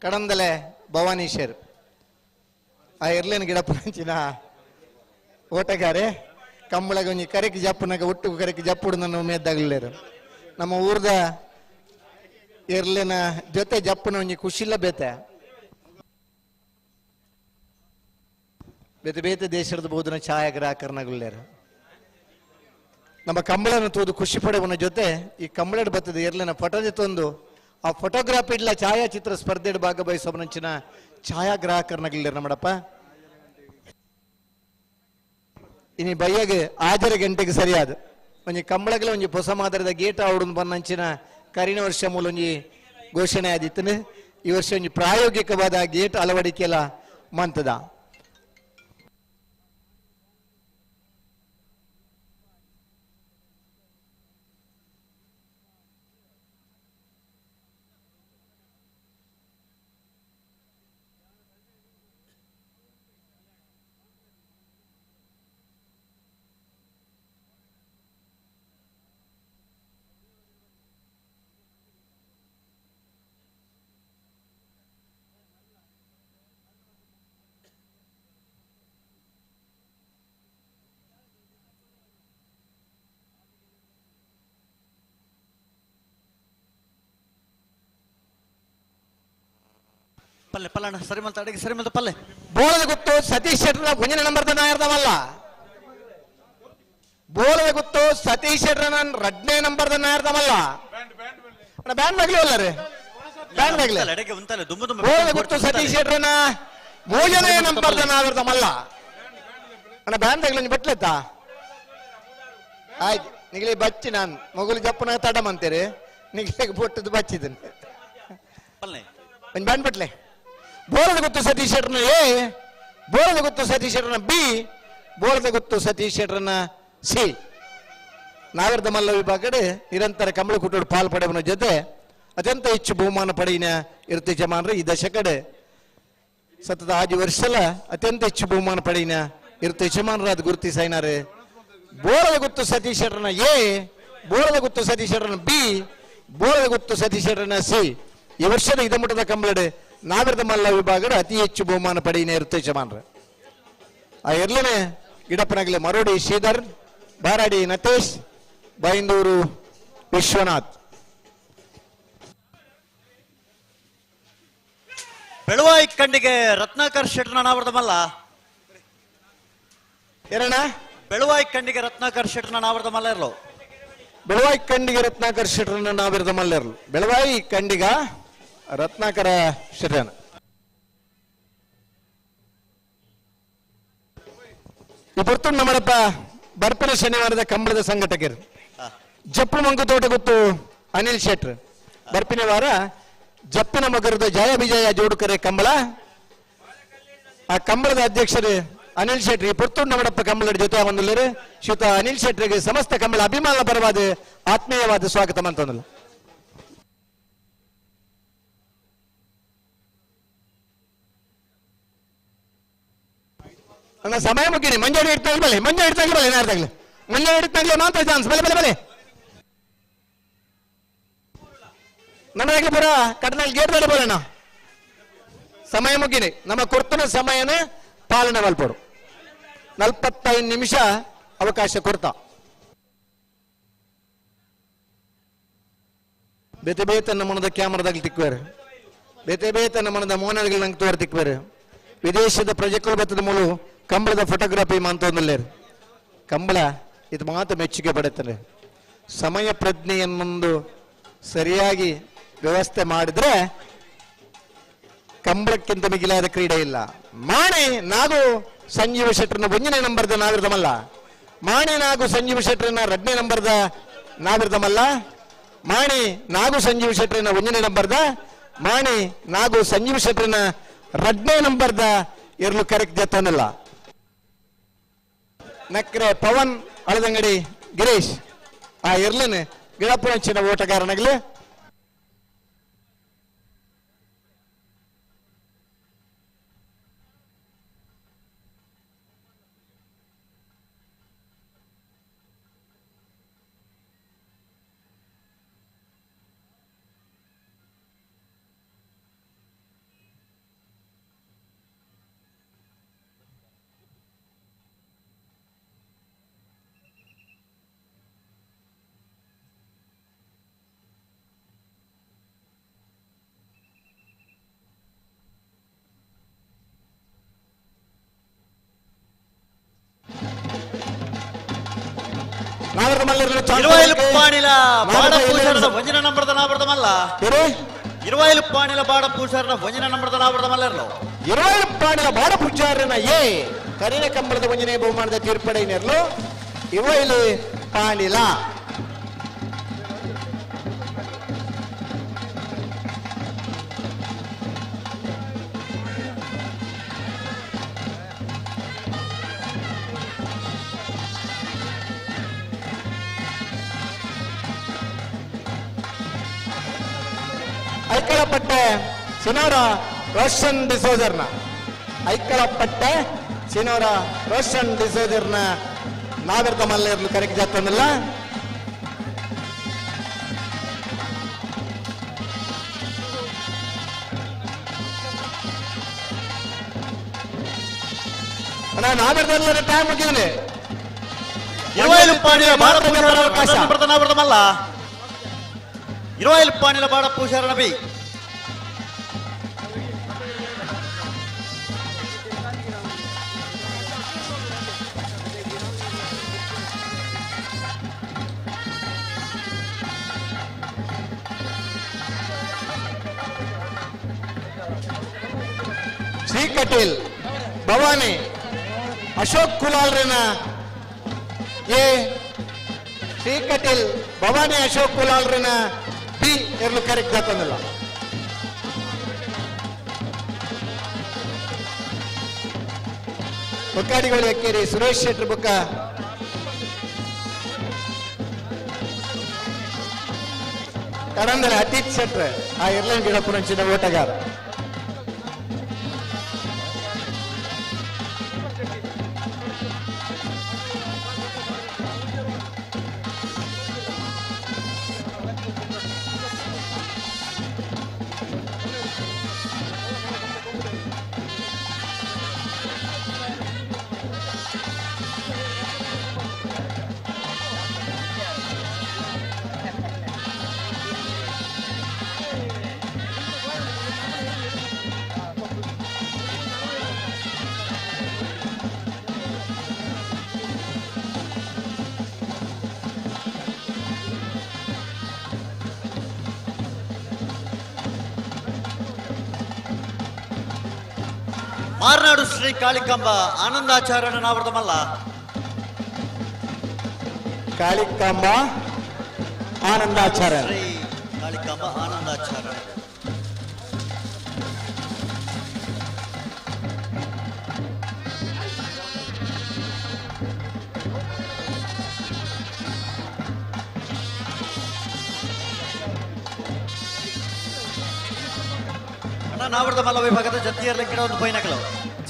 ಕಡಂದಲೆ ಭವಾನೀಶರ್ ಆ ಎರ್ಲೇನ್ ಗಿಡ ಪುರಂಚಿನ ಓಟಗಾರೆ ಕಂಬಳಗ ಒಂಜಿ ಕರೆಕ್ ಜಪ್ಪುನಗ ಒಟ್ಟು ಕರೆಕ್ ಜಪ್ಪುಡು ನನ್ನ ಉಮೇದಾಗಲೇರು ನಮ್ಮ ಊರ್ದ ಎರ್ಲೆನ ಜೊತೆ ಜಪ್ಪುನ ಒಂಜಿ ಖುಷಿಲ್ಲ ಬೇತೆ ಬೇತೆ ಬೇತೆ ದೇಶದ ಬೋಧನ ಛಾಯಾಗ್ರಾಹಕರನಗುಲ್ಲೇರು. ನಮ್ಮ ಕಂಬಳನ ತೂದು ಖುಷಿ ಪಡೆವನ ಜೊತೆ ಈ ಕಂಬಳಡ್ ಬತ್ತದ ಎರ್ಲೆನ ಫೋಟೋ ತಂದು ಆ ಫೋಟೋಗ್ರಾಫಿ ಇಡ್ಲ ಛಾಯಾಚಿತ್ರ ಸ್ಪರ್ಧೆ ಭಾಗವಹಿಸೋಮನಂಚಿನ ಛಾಯಾಗ್ರಾಹಕರನಗಿಲ್ಲ ನಮ್ಮಡಪ್ಪ. ಇನಿ ಬಯ್ಯಗೆ 6 ಗಂಟೆಗೆ ಸರಿಯಾದ ಒಂಜಿ ಕಂಬಳಗಲ ಒಂಜಿ ಹೊಸ ಮಾದರಿದ ಗೇಟ್ ಆವಡುಂದು ಬನ್ನಂಚಿನ ಕರಿನ ವರ್ಷ ಮೂಲ ಒಂಜಿ ಘೋಷಣೆ ಆದಿತ್ತನೆ. ಈ ವರ್ಷ ಒಂಜಿ ಪ್ರಾಯೋಗಿಕವಾದ ಗೇಟ್ ಅಳವಡಿಕೆಲ ಮಂತದ. ಪಲ್ಲೆ ಪಲ್ಲಣ್ಣ ಸರಿ ಮಲ್ತ ಅಡಿಗೆ ಸರಿ ಮಲ್ತ ಪಲ್ಲೆ. ಬೋಳದ ಗೊತ್ತು ಸತೀಶ್ ಶೆಟ್ಟರ್ನ ಒಂದನೇ ನಂಬರ್ದ ನಾಯರ್ದವಲ್ಲ. ಬೋಳದ ಗೊತ್ತು ಸತೀಶ್ ಶೆಟ್ಟರ್ನ ಎರಡನೇ ನಂಬರ್ದ ನಾಯರ್ದವಲ್ಲ. ಬ್ಯಾಂಡ್ ಬಾಗ್ಲಿ ಅಲ್ಲ ರೀ, ಬ್ಯಾಂಡ್ ಬಾಗ್ಲಿ. ಅಡಿಗೆ ಉಂತಲೆ ದುಮ್ಮು ದುಮ್ಮು. ಬೋಳದ ಗೊತ್ತು ಸತೀಶ್ ಶೆಟ್ಟರ್ನ ಮೂರನೇ ನಂಬರ್ದ ನಾಯರ್ದವಲ್ಲ. ಅಣ್ಣ ಬ್ಯಾಂಡ್ ಬಾಗ್ಲಿ ಬಟ್ಲೆತ್ತ ಆಯ್ತು. ನಿಗಲಿ ಬಚ್ಚಿ ನಾನು ಮಗುಲು ಜಪ್ಪನ ತಡಮ್ ಅಂತೀರಿ, ನಿಗಲಿಗೆ ಬೊಟ್ಟದ್ದು ಬಚ್ಚಿದ್ದೀನಿ. ಒಂದು ಬ್ಯಾಂಡ್ ಬಟ್ಲೆ. ಬೋಳದ ಗೊತ್ತು ಸತೀಶ್ ಶೆಟ್ಟರ್ನ ಎ, ಬೋಳದ ಗೊತ್ತು ಸತೀಶ್ ಶೆಟ್ಟರ್ನ ಬಿ, ಬೋಳದ ಗೊತ್ತು ಸತೀಶ್ ಶೆಟ್ಟರ್ನ ಸಿ. ನಾಗರದ ಮಲ್ಲ ವಿಭಾಗಡೆ ನಿರಂತರ ಕಂಬಳ ಕುಟುಂಬ ಪಾಲ್ ಪಡೆಯುವ ಜೊತೆ ಅತ್ಯಂತ ಹೆಚ್ಚು ಬಹುಮಾನ ಪಡೆಯಿನ ಇರುತ್ತೆ ಜಮಾನ್ರು. ಈ ದಶಕಡೆ ಸತತ 5 ವರ್ಷಲ ಅತ್ಯಂತ ಹೆಚ್ಚು ಬಹುಮಾನ ಪಡೆಯಿನ ಇರುತ್ತೆ ಯಜಮಾನರಾದ ಗುರುತಿಸೈನಾರೆ. ಬೋಳದ ಗೊತ್ತು ಸತೀಶ್ ಶೆಟ್ಟರ್ನ ಎ, ಬೋಳದ ಗೊತ್ತು ಸತೀಶ್ ಶೆಟ್ಟರ್ನ ಬಿ, ಬೋಳದ ಗೊತ್ತು ಸತೀಶ್ ಶೆಟ್ಟರ್ನ ಸಿ. ಈ ವರ್ಷದ ಇದಮುಟದ ಕಂಬಳಡೆ ನಾಗರದ ಮಲ್ಲ ವಿಭಾಗದ ಅತಿ ಹೆಚ್ಚು ಬಹುಮಾನ ಪಡೆಯಿನ ಇರುತ್ತೆ ಯಜಮಾನ್ರ. ಆ ಎರಡನೇ ಗಿಡಪ್ಪನಗಲೆ ಮರೋಡಿ ಶ್ರೀಧರ್, ಬಾರಾಡಿ ನತೇಶ್, ಬೈಂದೂರು ವಿಶ್ವನಾಥ್. ಬೆಳವಾಯಿ ಕಂಡಿಗೆ ರತ್ನಾಕರ್ ಶೆಟ್ಟರ್ನ ನಾವರದ ಮಲ್ಲ. ಏನಣ್ಣ? ಬೆಳವಾಯಿ ಕಂಡಿಗೆ ರತ್ನಾಕರ್ ಶೆಟ್ಟರ್ನ ನಾವರದ ಮಲ್ಲ ಇರಲು. ಬೆಳವಾಯಿ ಕಂಡಿಗೆ ರತ್ನಾಕರ್ ಶೆಟ್ಟರ್ನ ನಾವಿರದ ಮಲ್ಲ ಇರಲು. ಬೆಳವಾಯಿ ಕಂಡಿಗ ರತ್ನಾಕರ ಶೆಟ್ಟರ್ನ. ಈ ಪೊರ್ತು ನಮ್ಮಡಪ್ಪ ಬರ್ಪಿನ ಶನಿವಾರದ ಕಂಬಳದ ಸಂಘಟಕರು ಜಪ್ಪು ಮಂಕುತೋಟ ಗೊತ್ತು ಅನಿಲ್ ಶೆಟ್ರ್. ಬರ್ಪಿನ ವಾರ ಜಪ್ಪಿನ ಮಗರದ ಜಯ ವಿಜಯ ಜೋಡುಕರೆ ಕಂಬಳ. ಆ ಕಂಬಳದ ಅಧ್ಯಕ್ಷರು ಅನಿಲ್ ಶೆಟ್ಟಿ. ಈ ಪೊರ್ತು ನಮ್ಮಡಪ್ಪ ಕಂಬಳದ ಜೊತೆ ಒಂದುಲ್ಲರು ಶ್ರೀಯುತ ಅನಿಲ್ ಶೆಟ್ರಿಗೆ ಸಮಸ್ತ ಕಂಬಳ ಅಭಿಮಾನ ಪರವಾದ ಆತ್ಮೀಯವಾದ ಸ್ವಾಗತ ಅಂತಂದಲ್ಲ. ಅಣ್ಣ ಸಮಯ ಮುಗಿನಿ. ಮಂಜಾಡಿ ಇಡ್ತಾಗ್ಲಿ ಬಲೆ, ಮಂಜಾ ಇಡ್ತಾಗ್ಲಿ ಬಲೆ, ಏನಾರ್ದಾಗ್ಲಿ ಮಂಜಾ ಇಡ್ತಾಗ್ಲಿ ಮಾತ್ರ ಚಾನ್ಸ್. ಬಲೆ ಬಲೆ ಬಲೆ ನಮ್ಮದಾಗ್ಲಿ ಬರ ಕಟ್ನಲ್ಲಿ ಗೇಟ್ ಬೇಡ ಬೋಲಣ್ಣ. ಸಮಯ ಮುಗಿನಿ. ನಮ್ಮ ಕೊರ್ತನ ಸಮಯನ ಪಾಲನೆ ಮಲ್ಪಡು. 45 ನಿಮಿಷ ಅವಕಾಶ ಕೊಡ್ತಾ. ಬೇತೆ ಬೇತೆ ನಮ್ಮನದ ಕ್ಯಾಮರಾದಾಗ್ಲಿ ತಿಕ್ವೇರು, ಬೇತೆ ಬೇತೆ ನಮ್ಮನದ ಮೋನಗಳು ನಂಗೆ ತೋರ್ ತಿಕ್ವೇರು. ವಿದೇಶದ ಪ್ರಜೆಗಳು ಬತ್ತದ ಮೂಲು ಕಂಬಳದ ಫೋಟೋಗ್ರಫಿ ಮಂತೊಂದಲ್ಲೇರು. ಕಂಬಳ ಇದು ಮಾತು ಮೆಚ್ಚುಗೆ ಪಡುತ್ತಾರೆ. ಸಮಯ ಪ್ರಜ್ಞೆಯನ್ನೊಂದು ಸರಿಯಾಗಿ ವ್ಯವಸ್ಥೆ ಮಾಡಿದ್ರೆ ಕಂಬಳಕ್ಕಿಂತ ಮಿಗಿಲಾದ ಕ್ರೀಡೆ ಇಲ್ಲ. ಮಾಣೆ ನಾಗು ಸಂಜೀವ ಶೆಟ್ಟರ್ನ ಒಂದನೇ ನಂಬರ್ದ ನಾವಿರ್ದಮಲ್ಲ. ಮಾಣೆ ನಾಗು ಸಂಜೀವ ಶೆಟ್ಟರ್ನ ಎರಡನೇ ನಂಬರ್ದ ನಾವಿರ್ದಮಲ್ಲ. ಮಾಣಿ ನಾಗು ಸಂಜೀವ ಶೆಟ್ಟರ್ನ ಒಂದನೇ ನಂಬರ್ದ, ಮಾಣಿ ನಾಗು ಸಂಜೀವ ಶೆಟ್ಟರ್ನ ಎರಡನೇ ನಂಬರ್ದ ಎರಲು ಕರೆಕ್ಟ್ ಜತ್ತನಲ್ಲ. ನಕ್ರೆ ಪವನ್ ಅಳದಂಗಡಿ ಗಿರೀಶ್ ಆ ಎರ್ಲನ್ ಗಿಡಪ್ಪನಂಚಿನ ಓಟಗಾರನಾಗಲಿ. ಇರುವೈಲು ಬಾಡ ಪೂಜಾರದ ಒಂಜಿನ ನಂಬರ್ದ ನಾಬರ್ದ ಮಲ್ಲ ಇರುವೈಲು ಪಾಣಿಲ ಬಾಡ ಪೂಜಾರನ ಒಂಜಿನ ನಂಬರ್ದ ನಾಬರ್ದ ಮಲ್ಲರ್ಲು ಇರುವೈಲು ಪಾಣಿಲ ಬಾಡ ಪೂಜಾರನ ಎ ಕರಿನ ಕಂಬಳದ ಒಂಜನೇ ಬಹುಮಾನದ ತೀರ್ಪಡೆಯಿನರ್ಲು ಇರುವೈಲು ಪಾಣಿಲ ಐಕಳಪಟ್ಟೆ ಸಿನೋರ ರೋಷನ್ ಡಿಸೋಜರ್ನ ಐಕಳಪಟ್ಟೆ ಸಿನೋರ ರೋಷನ್ ಡಿಸೋಜರ್ನ ನಾವೆರ್ತ ಮಲ್ಲೇರ್ಲು ಕರೆಕ್ಟ್ ಜಾತಂದಿಲ್ಲ. ಅಣ್ಣ ನಾವೆರ್ತ ಟೈಮ್ ಮುಗಿದಿಲ್ಲ. ಇರುವೈಲು ಪಾಣಿಲ ಬಾಡ ಪೂಜಾರನ ನಾಬರ್ದ ಮಲ್ಲ ಇರುವೈಲು ಪಾಣಿಲ ಬಾಡ ಪೂಜಾರನ ಬಿ ಶ್ರೀ ಕಟೀಲ್ ಭವಾನಿ ಅಶೋಕ್ ಕುಲಾಲ್ರನ ಎ ಶ್ರೀ ಕಟೀಲ್ ಭವಾನಿ ಅಶೋಕ್ ಕುಲಾಲ್ರನ ಬಿ ಎರ್ಲು ಕರೆಕ್ಟ್ ಜಾತಂದಿಲ್ಲ. ಬೊಕ್ಕಾಡಿಗಳು ಎಕ್ಕೇರಿ ಸುರೇಶ್ ಶೆಟ್ರ್ ಬೊಕ್ಕ ಕಡಂದರ ಅತೀತ್ ಶೆಟ್ರ್ ಆ ಎರ್ಲನ್ ಗಿಡ ಪುರಂಚಿನ ಓಟಗಾರ. ಮಾರ್ನಾಡು ಶ್ರೀ ಕಾಳಿಕಾಂಬ ಆನಂದಾಚಾರ್ಯನ ನಾವರ್ದಮಲ್ಲ ಕಾಳಿಕಾಂಬ ಆನಂದಾಚಾರ್ಯ ಶ್ರೀ ಕಾಳಿಕಾಂಬ ಆನಂದಾಚಾರ್ಯ ಅಣ್ಣ ನಾವರ್ದಮಲ್ಲ ವಿಭಾಗದ ಜತ್ತಿಯರ್ಲೆ ಗಿಡ ಒಂದು ಪೈನಕಲು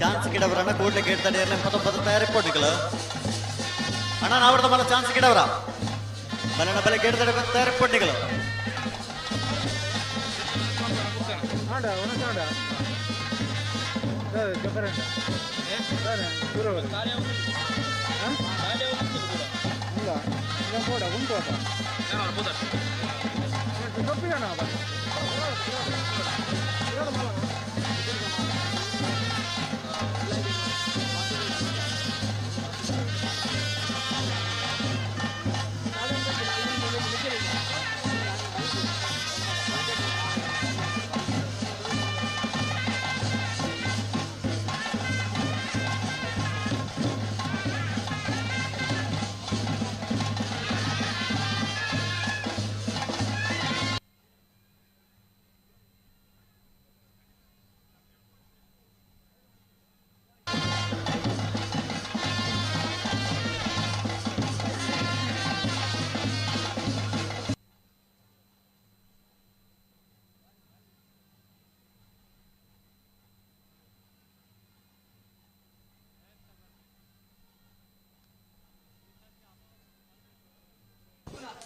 ಚಾನ್ಸ್ ಗಿಡವರನ್ನ ಕೂಡ್ಲೆ ಗೇಟ್ ತಡೆಯರ್ಲೆ 19 ತಯಾರಿ ಪೋಟಿಗಳು ಅಣ್ಣ ನಾವರ್ದಮಲ್ಲ ಚಾನ್ಸ್ ಗಿಡವರ ಬಲನ ಬಲೆ ಗೇಟ್ ತಡೆ ತಯಾರಿ ಪೋಟಿಗಳು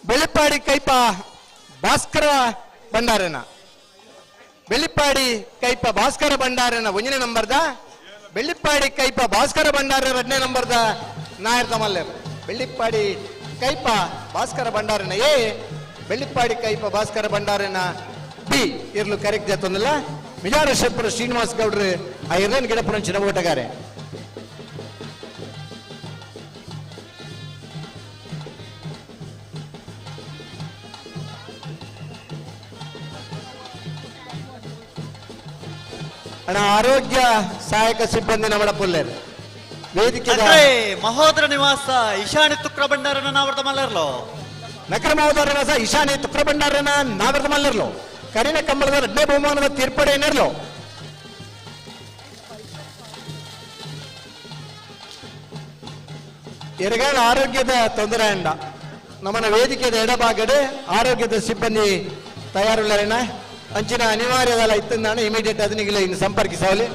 ಬೆಳಿಪಾಡಿ ಕೈಪ ಭಾಸ್ಕರ ಭಂಡಾರನ ಬೆಳ್ಳಿಪ್ಪಾಡಿ ಕೈಪ ಭಾಸ್ಕರ ಭಂಡಾರನ ಒಂದನೇ ನಂಬರ್ದ ಬೆಳ್ಳಿಪ್ಪಾಡಿ ಕೈಪ ಭಾಸ್ಕರ ಭಂಡಾರ ಎರಡನೇ ನಂಬರ್ದ ನಾಯರ್ ತಮಲ್ಲೇರ್ ಬೆಳ್ಳಿಪ್ಪಾಡಿ ಕೈಪ ಭಾಸ್ಕರ ಭಂಡಾರನ ಎ ಬೆಳ್ಳಿಪ್ಪಾಡಿ ಕೈಪ ಭಾಸ್ಕರ ಭಂಡಾರನ ಬಿ ಇರ್ಲು ಕರೆಕ್ಟ್ ಜಾತೊಂದಲ್ಲ ಮಿಜಾರ ಶೆಪ್ಪರು ಶ್ರೀನಿವಾಸ್ ಗೌಡ್ರು ಆ ಇರ್ಲನ್ ಗಿಡಪುರಂಚಿನ ಓಟಗಾರೆ. ಅಣ್ಣ ಆರೋಗ್ಯ ಸಹಾಯಕ ಸಿಬ್ಬಂದಿ ನಮ್ಮಡ ಪುಲ್ಲೇರು ವೇದಿಕೆ ಮಹೋದರ ನಿವಾಸ ಈಶಾನಿ ತುಕ್ರ ಭಂಡಾರನ ನಾವರ್ದ ಮಲ್ಲರ್ಲೋ. ನಕರ ಮಹೋದರ ನಿವಾಸ ಈಶಾನಿ ತುಕ್ರ ಭಂಡಾರನ ನಾವರ್ದ ಮಲ್ಲರ್ಲೋ. ಕರಿನ ಕಂಬಳದ ಎರಡನೇ ಬಹುಮಾನದ ತೀರ್ಪಡೆ ಏನಿರ್ಲೋ. ಎರಗಾಲ ಆರೋಗ್ಯದ ತೊಂದರೆ ಅಂಡ ನಮ್ಮನ ವೇದಿಕೆದ ಎಡಭಾಗಡೆ ಆರೋಗ್ಯದ ಸಿಬ್ಬಂದಿ ತಯಾರುಳ್ಳರಣ ಅಂಚಿನ ಅನಿವಾರ್ಯದಲ್ಲ ಇತ್ತಂದಾಣ ಇಮಿಡಿಯೇಟ್ ಅದನಿಗಿಲ್ಲ ಇನ್ನು ಸಂಪರ್ಕಿಸಲಿ.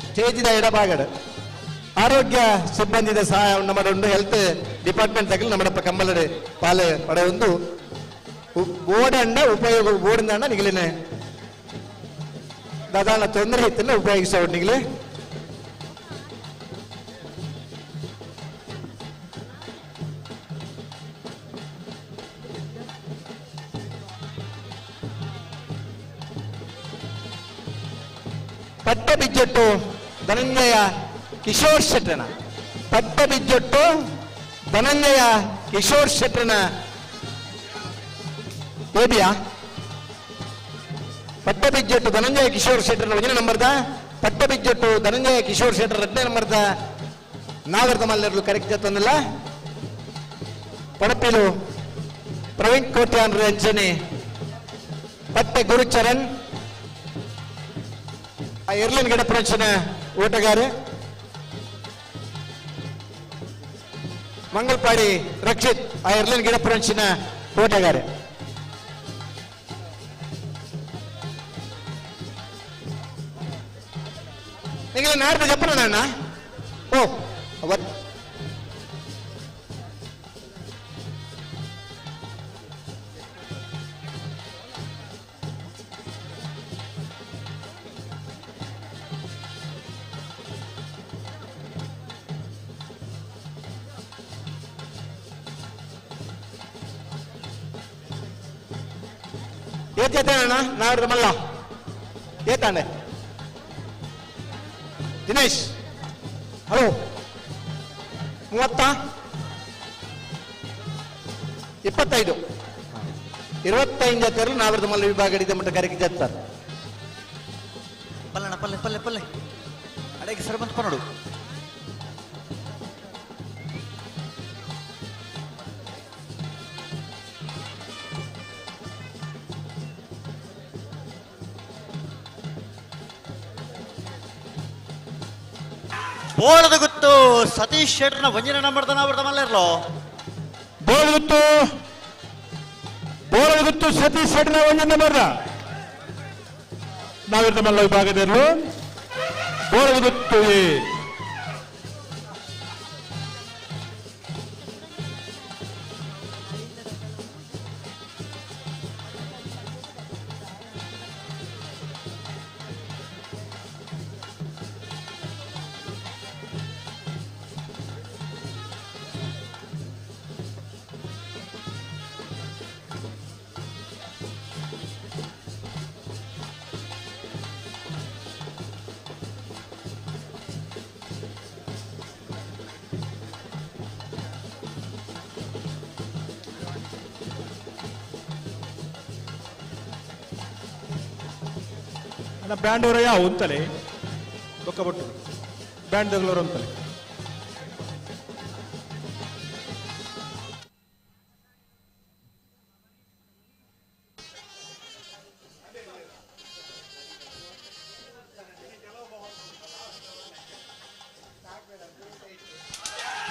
ಸ್ಟೇಜಿದ ಎಡಭಾಗಡೆ ಆರೋಗ್ಯ ಸಿಬ್ಬಂದಿದ ಸಹಾಯ ನಮ್ಮ ಹೆಲ್ತ್ ಡಿಪಾರ್ಟ್ಮೆಂಟ್ ತಗಲು ನಮ್ಮ ಕಂಬಲಡೆ ಪಾಲೆ ಪಡೆಯೊಂದು ಬೋರ್ಡ್ ಉಪಯೋಗ ಬೋರ್ಡ್ ನಿಗಲಿನ ದಾದಾನ ತೊಂದರೆ ಇತ್ತಲ್ಲ ಉಪಯೋಗಿಸೋ ನಿಗಲೆ. ಪಟ್ಟ ಬಿಜ್ಜೊಟ್ಟು ಧನಂಜಯ ಕಿಶೋರ್ ಶೆಟ್ಟನ, ಪಟ್ಟ ಬಿಜ್ಜೊಟ್ಟು ಧನಂಜಯ ಕಿಶೋರ್ ಶೆಟ್ಟನ ಬೇಬಿಯಾ. ಪಟ್ಟ ಬಿಜ್ಜೊಟ್ಟು ಧನಂಜಯ ಕಿಶೋರ್ ಶೆಟ್ಟನ ಒಂದನೇ ನಂಬರ್ದ, ಪಟ್ಟ ಬಿಜ್ಜೊಟ್ಟು ಧನಂಜಯ ಕಿಶೋರ್ ಶೆಟ್ಟರ್ ಎರಡನೇ ನಂಬರ್ದ ನಾಗರದ ಮಲ್ಲರ್ಲು ಕರೆಕ್ಟ್ ಜೊತೆನಲ್ಲ. ಪಡಪಿಲು ಪ್ರವೀಣ್ ಕೋಟ್ಯಾನ್ ಅಂಚನೆ ಪಟ್ಟೆ ಗುರುಚರಣ್ ಎರ್ಲಿನ್ ಗಿಡ ಪ್ರಚನ ಓಟಗಾರ ಮಂಗಲ್ಪಾಡಿ ರಕ್ಷಿತ್ ಆ ಎರ್ಲಿನ್ ಗಿಡ ಪ್ರಚನ ಓಟಗಾರ. ನಿಮಗೆ ನಾಡ್ದು ಜಪ್ಪನ ಅಣ್ಣ ಓ ಅವತ್ ಏತೇತಣ್ಣ ನಾಡ್ದು ಮಲ್ಲ ಏತಾಂಡೆ ದಿನೇಶ್ ಹಲೋ 30 25 25 ಜೊತೆಯರು ನಾವರದ ಮಲ್ಲ ವಿಭಾಗ ಹಿಡಿದ ಮಟ್ಟ ಕರೆಗೆ ಜತ್ತಾರೆ. ಪಲ್ಲಣ ಪಲ್ಲೆ ಪಲ್ಲೆ ಪಲ್ಲೆ ಅಡಗೆ ಸರ್ ಬಂದು ಪನ್ನಡು. ಬೋಳದ ಗುತ್ತು ಸತೀಶ್ ಶೆಟ್ಟರ್ನ ವಂಜನ ನಂಬರ್ದ ನಾವರ್ದ ಮಲ್ಲರ್ಲೋ. ಬೋಳಗುತ್ತು ಬೋಳಗುತ್ತು ಸತೀಶ್ ಶೆಟ್ಟರ್ನ ಒಂಜನ ನಂಬರ್ದ ನಾವಿರ್ದ ಮಲ್ಲ ವಿಭಾಗದಲ್ಲೂ ಬೋಳಗುತ್ತು. ಬ್ಯಾಂಡ್ ಅವರ ಯಾವ ಅಂತಲೇ ಬೊಕ್ಕ ಬೊಟ್ಟು ಬ್ಯಾಂಡ್ ತಗಲೋರು ಅಂತಲೇ.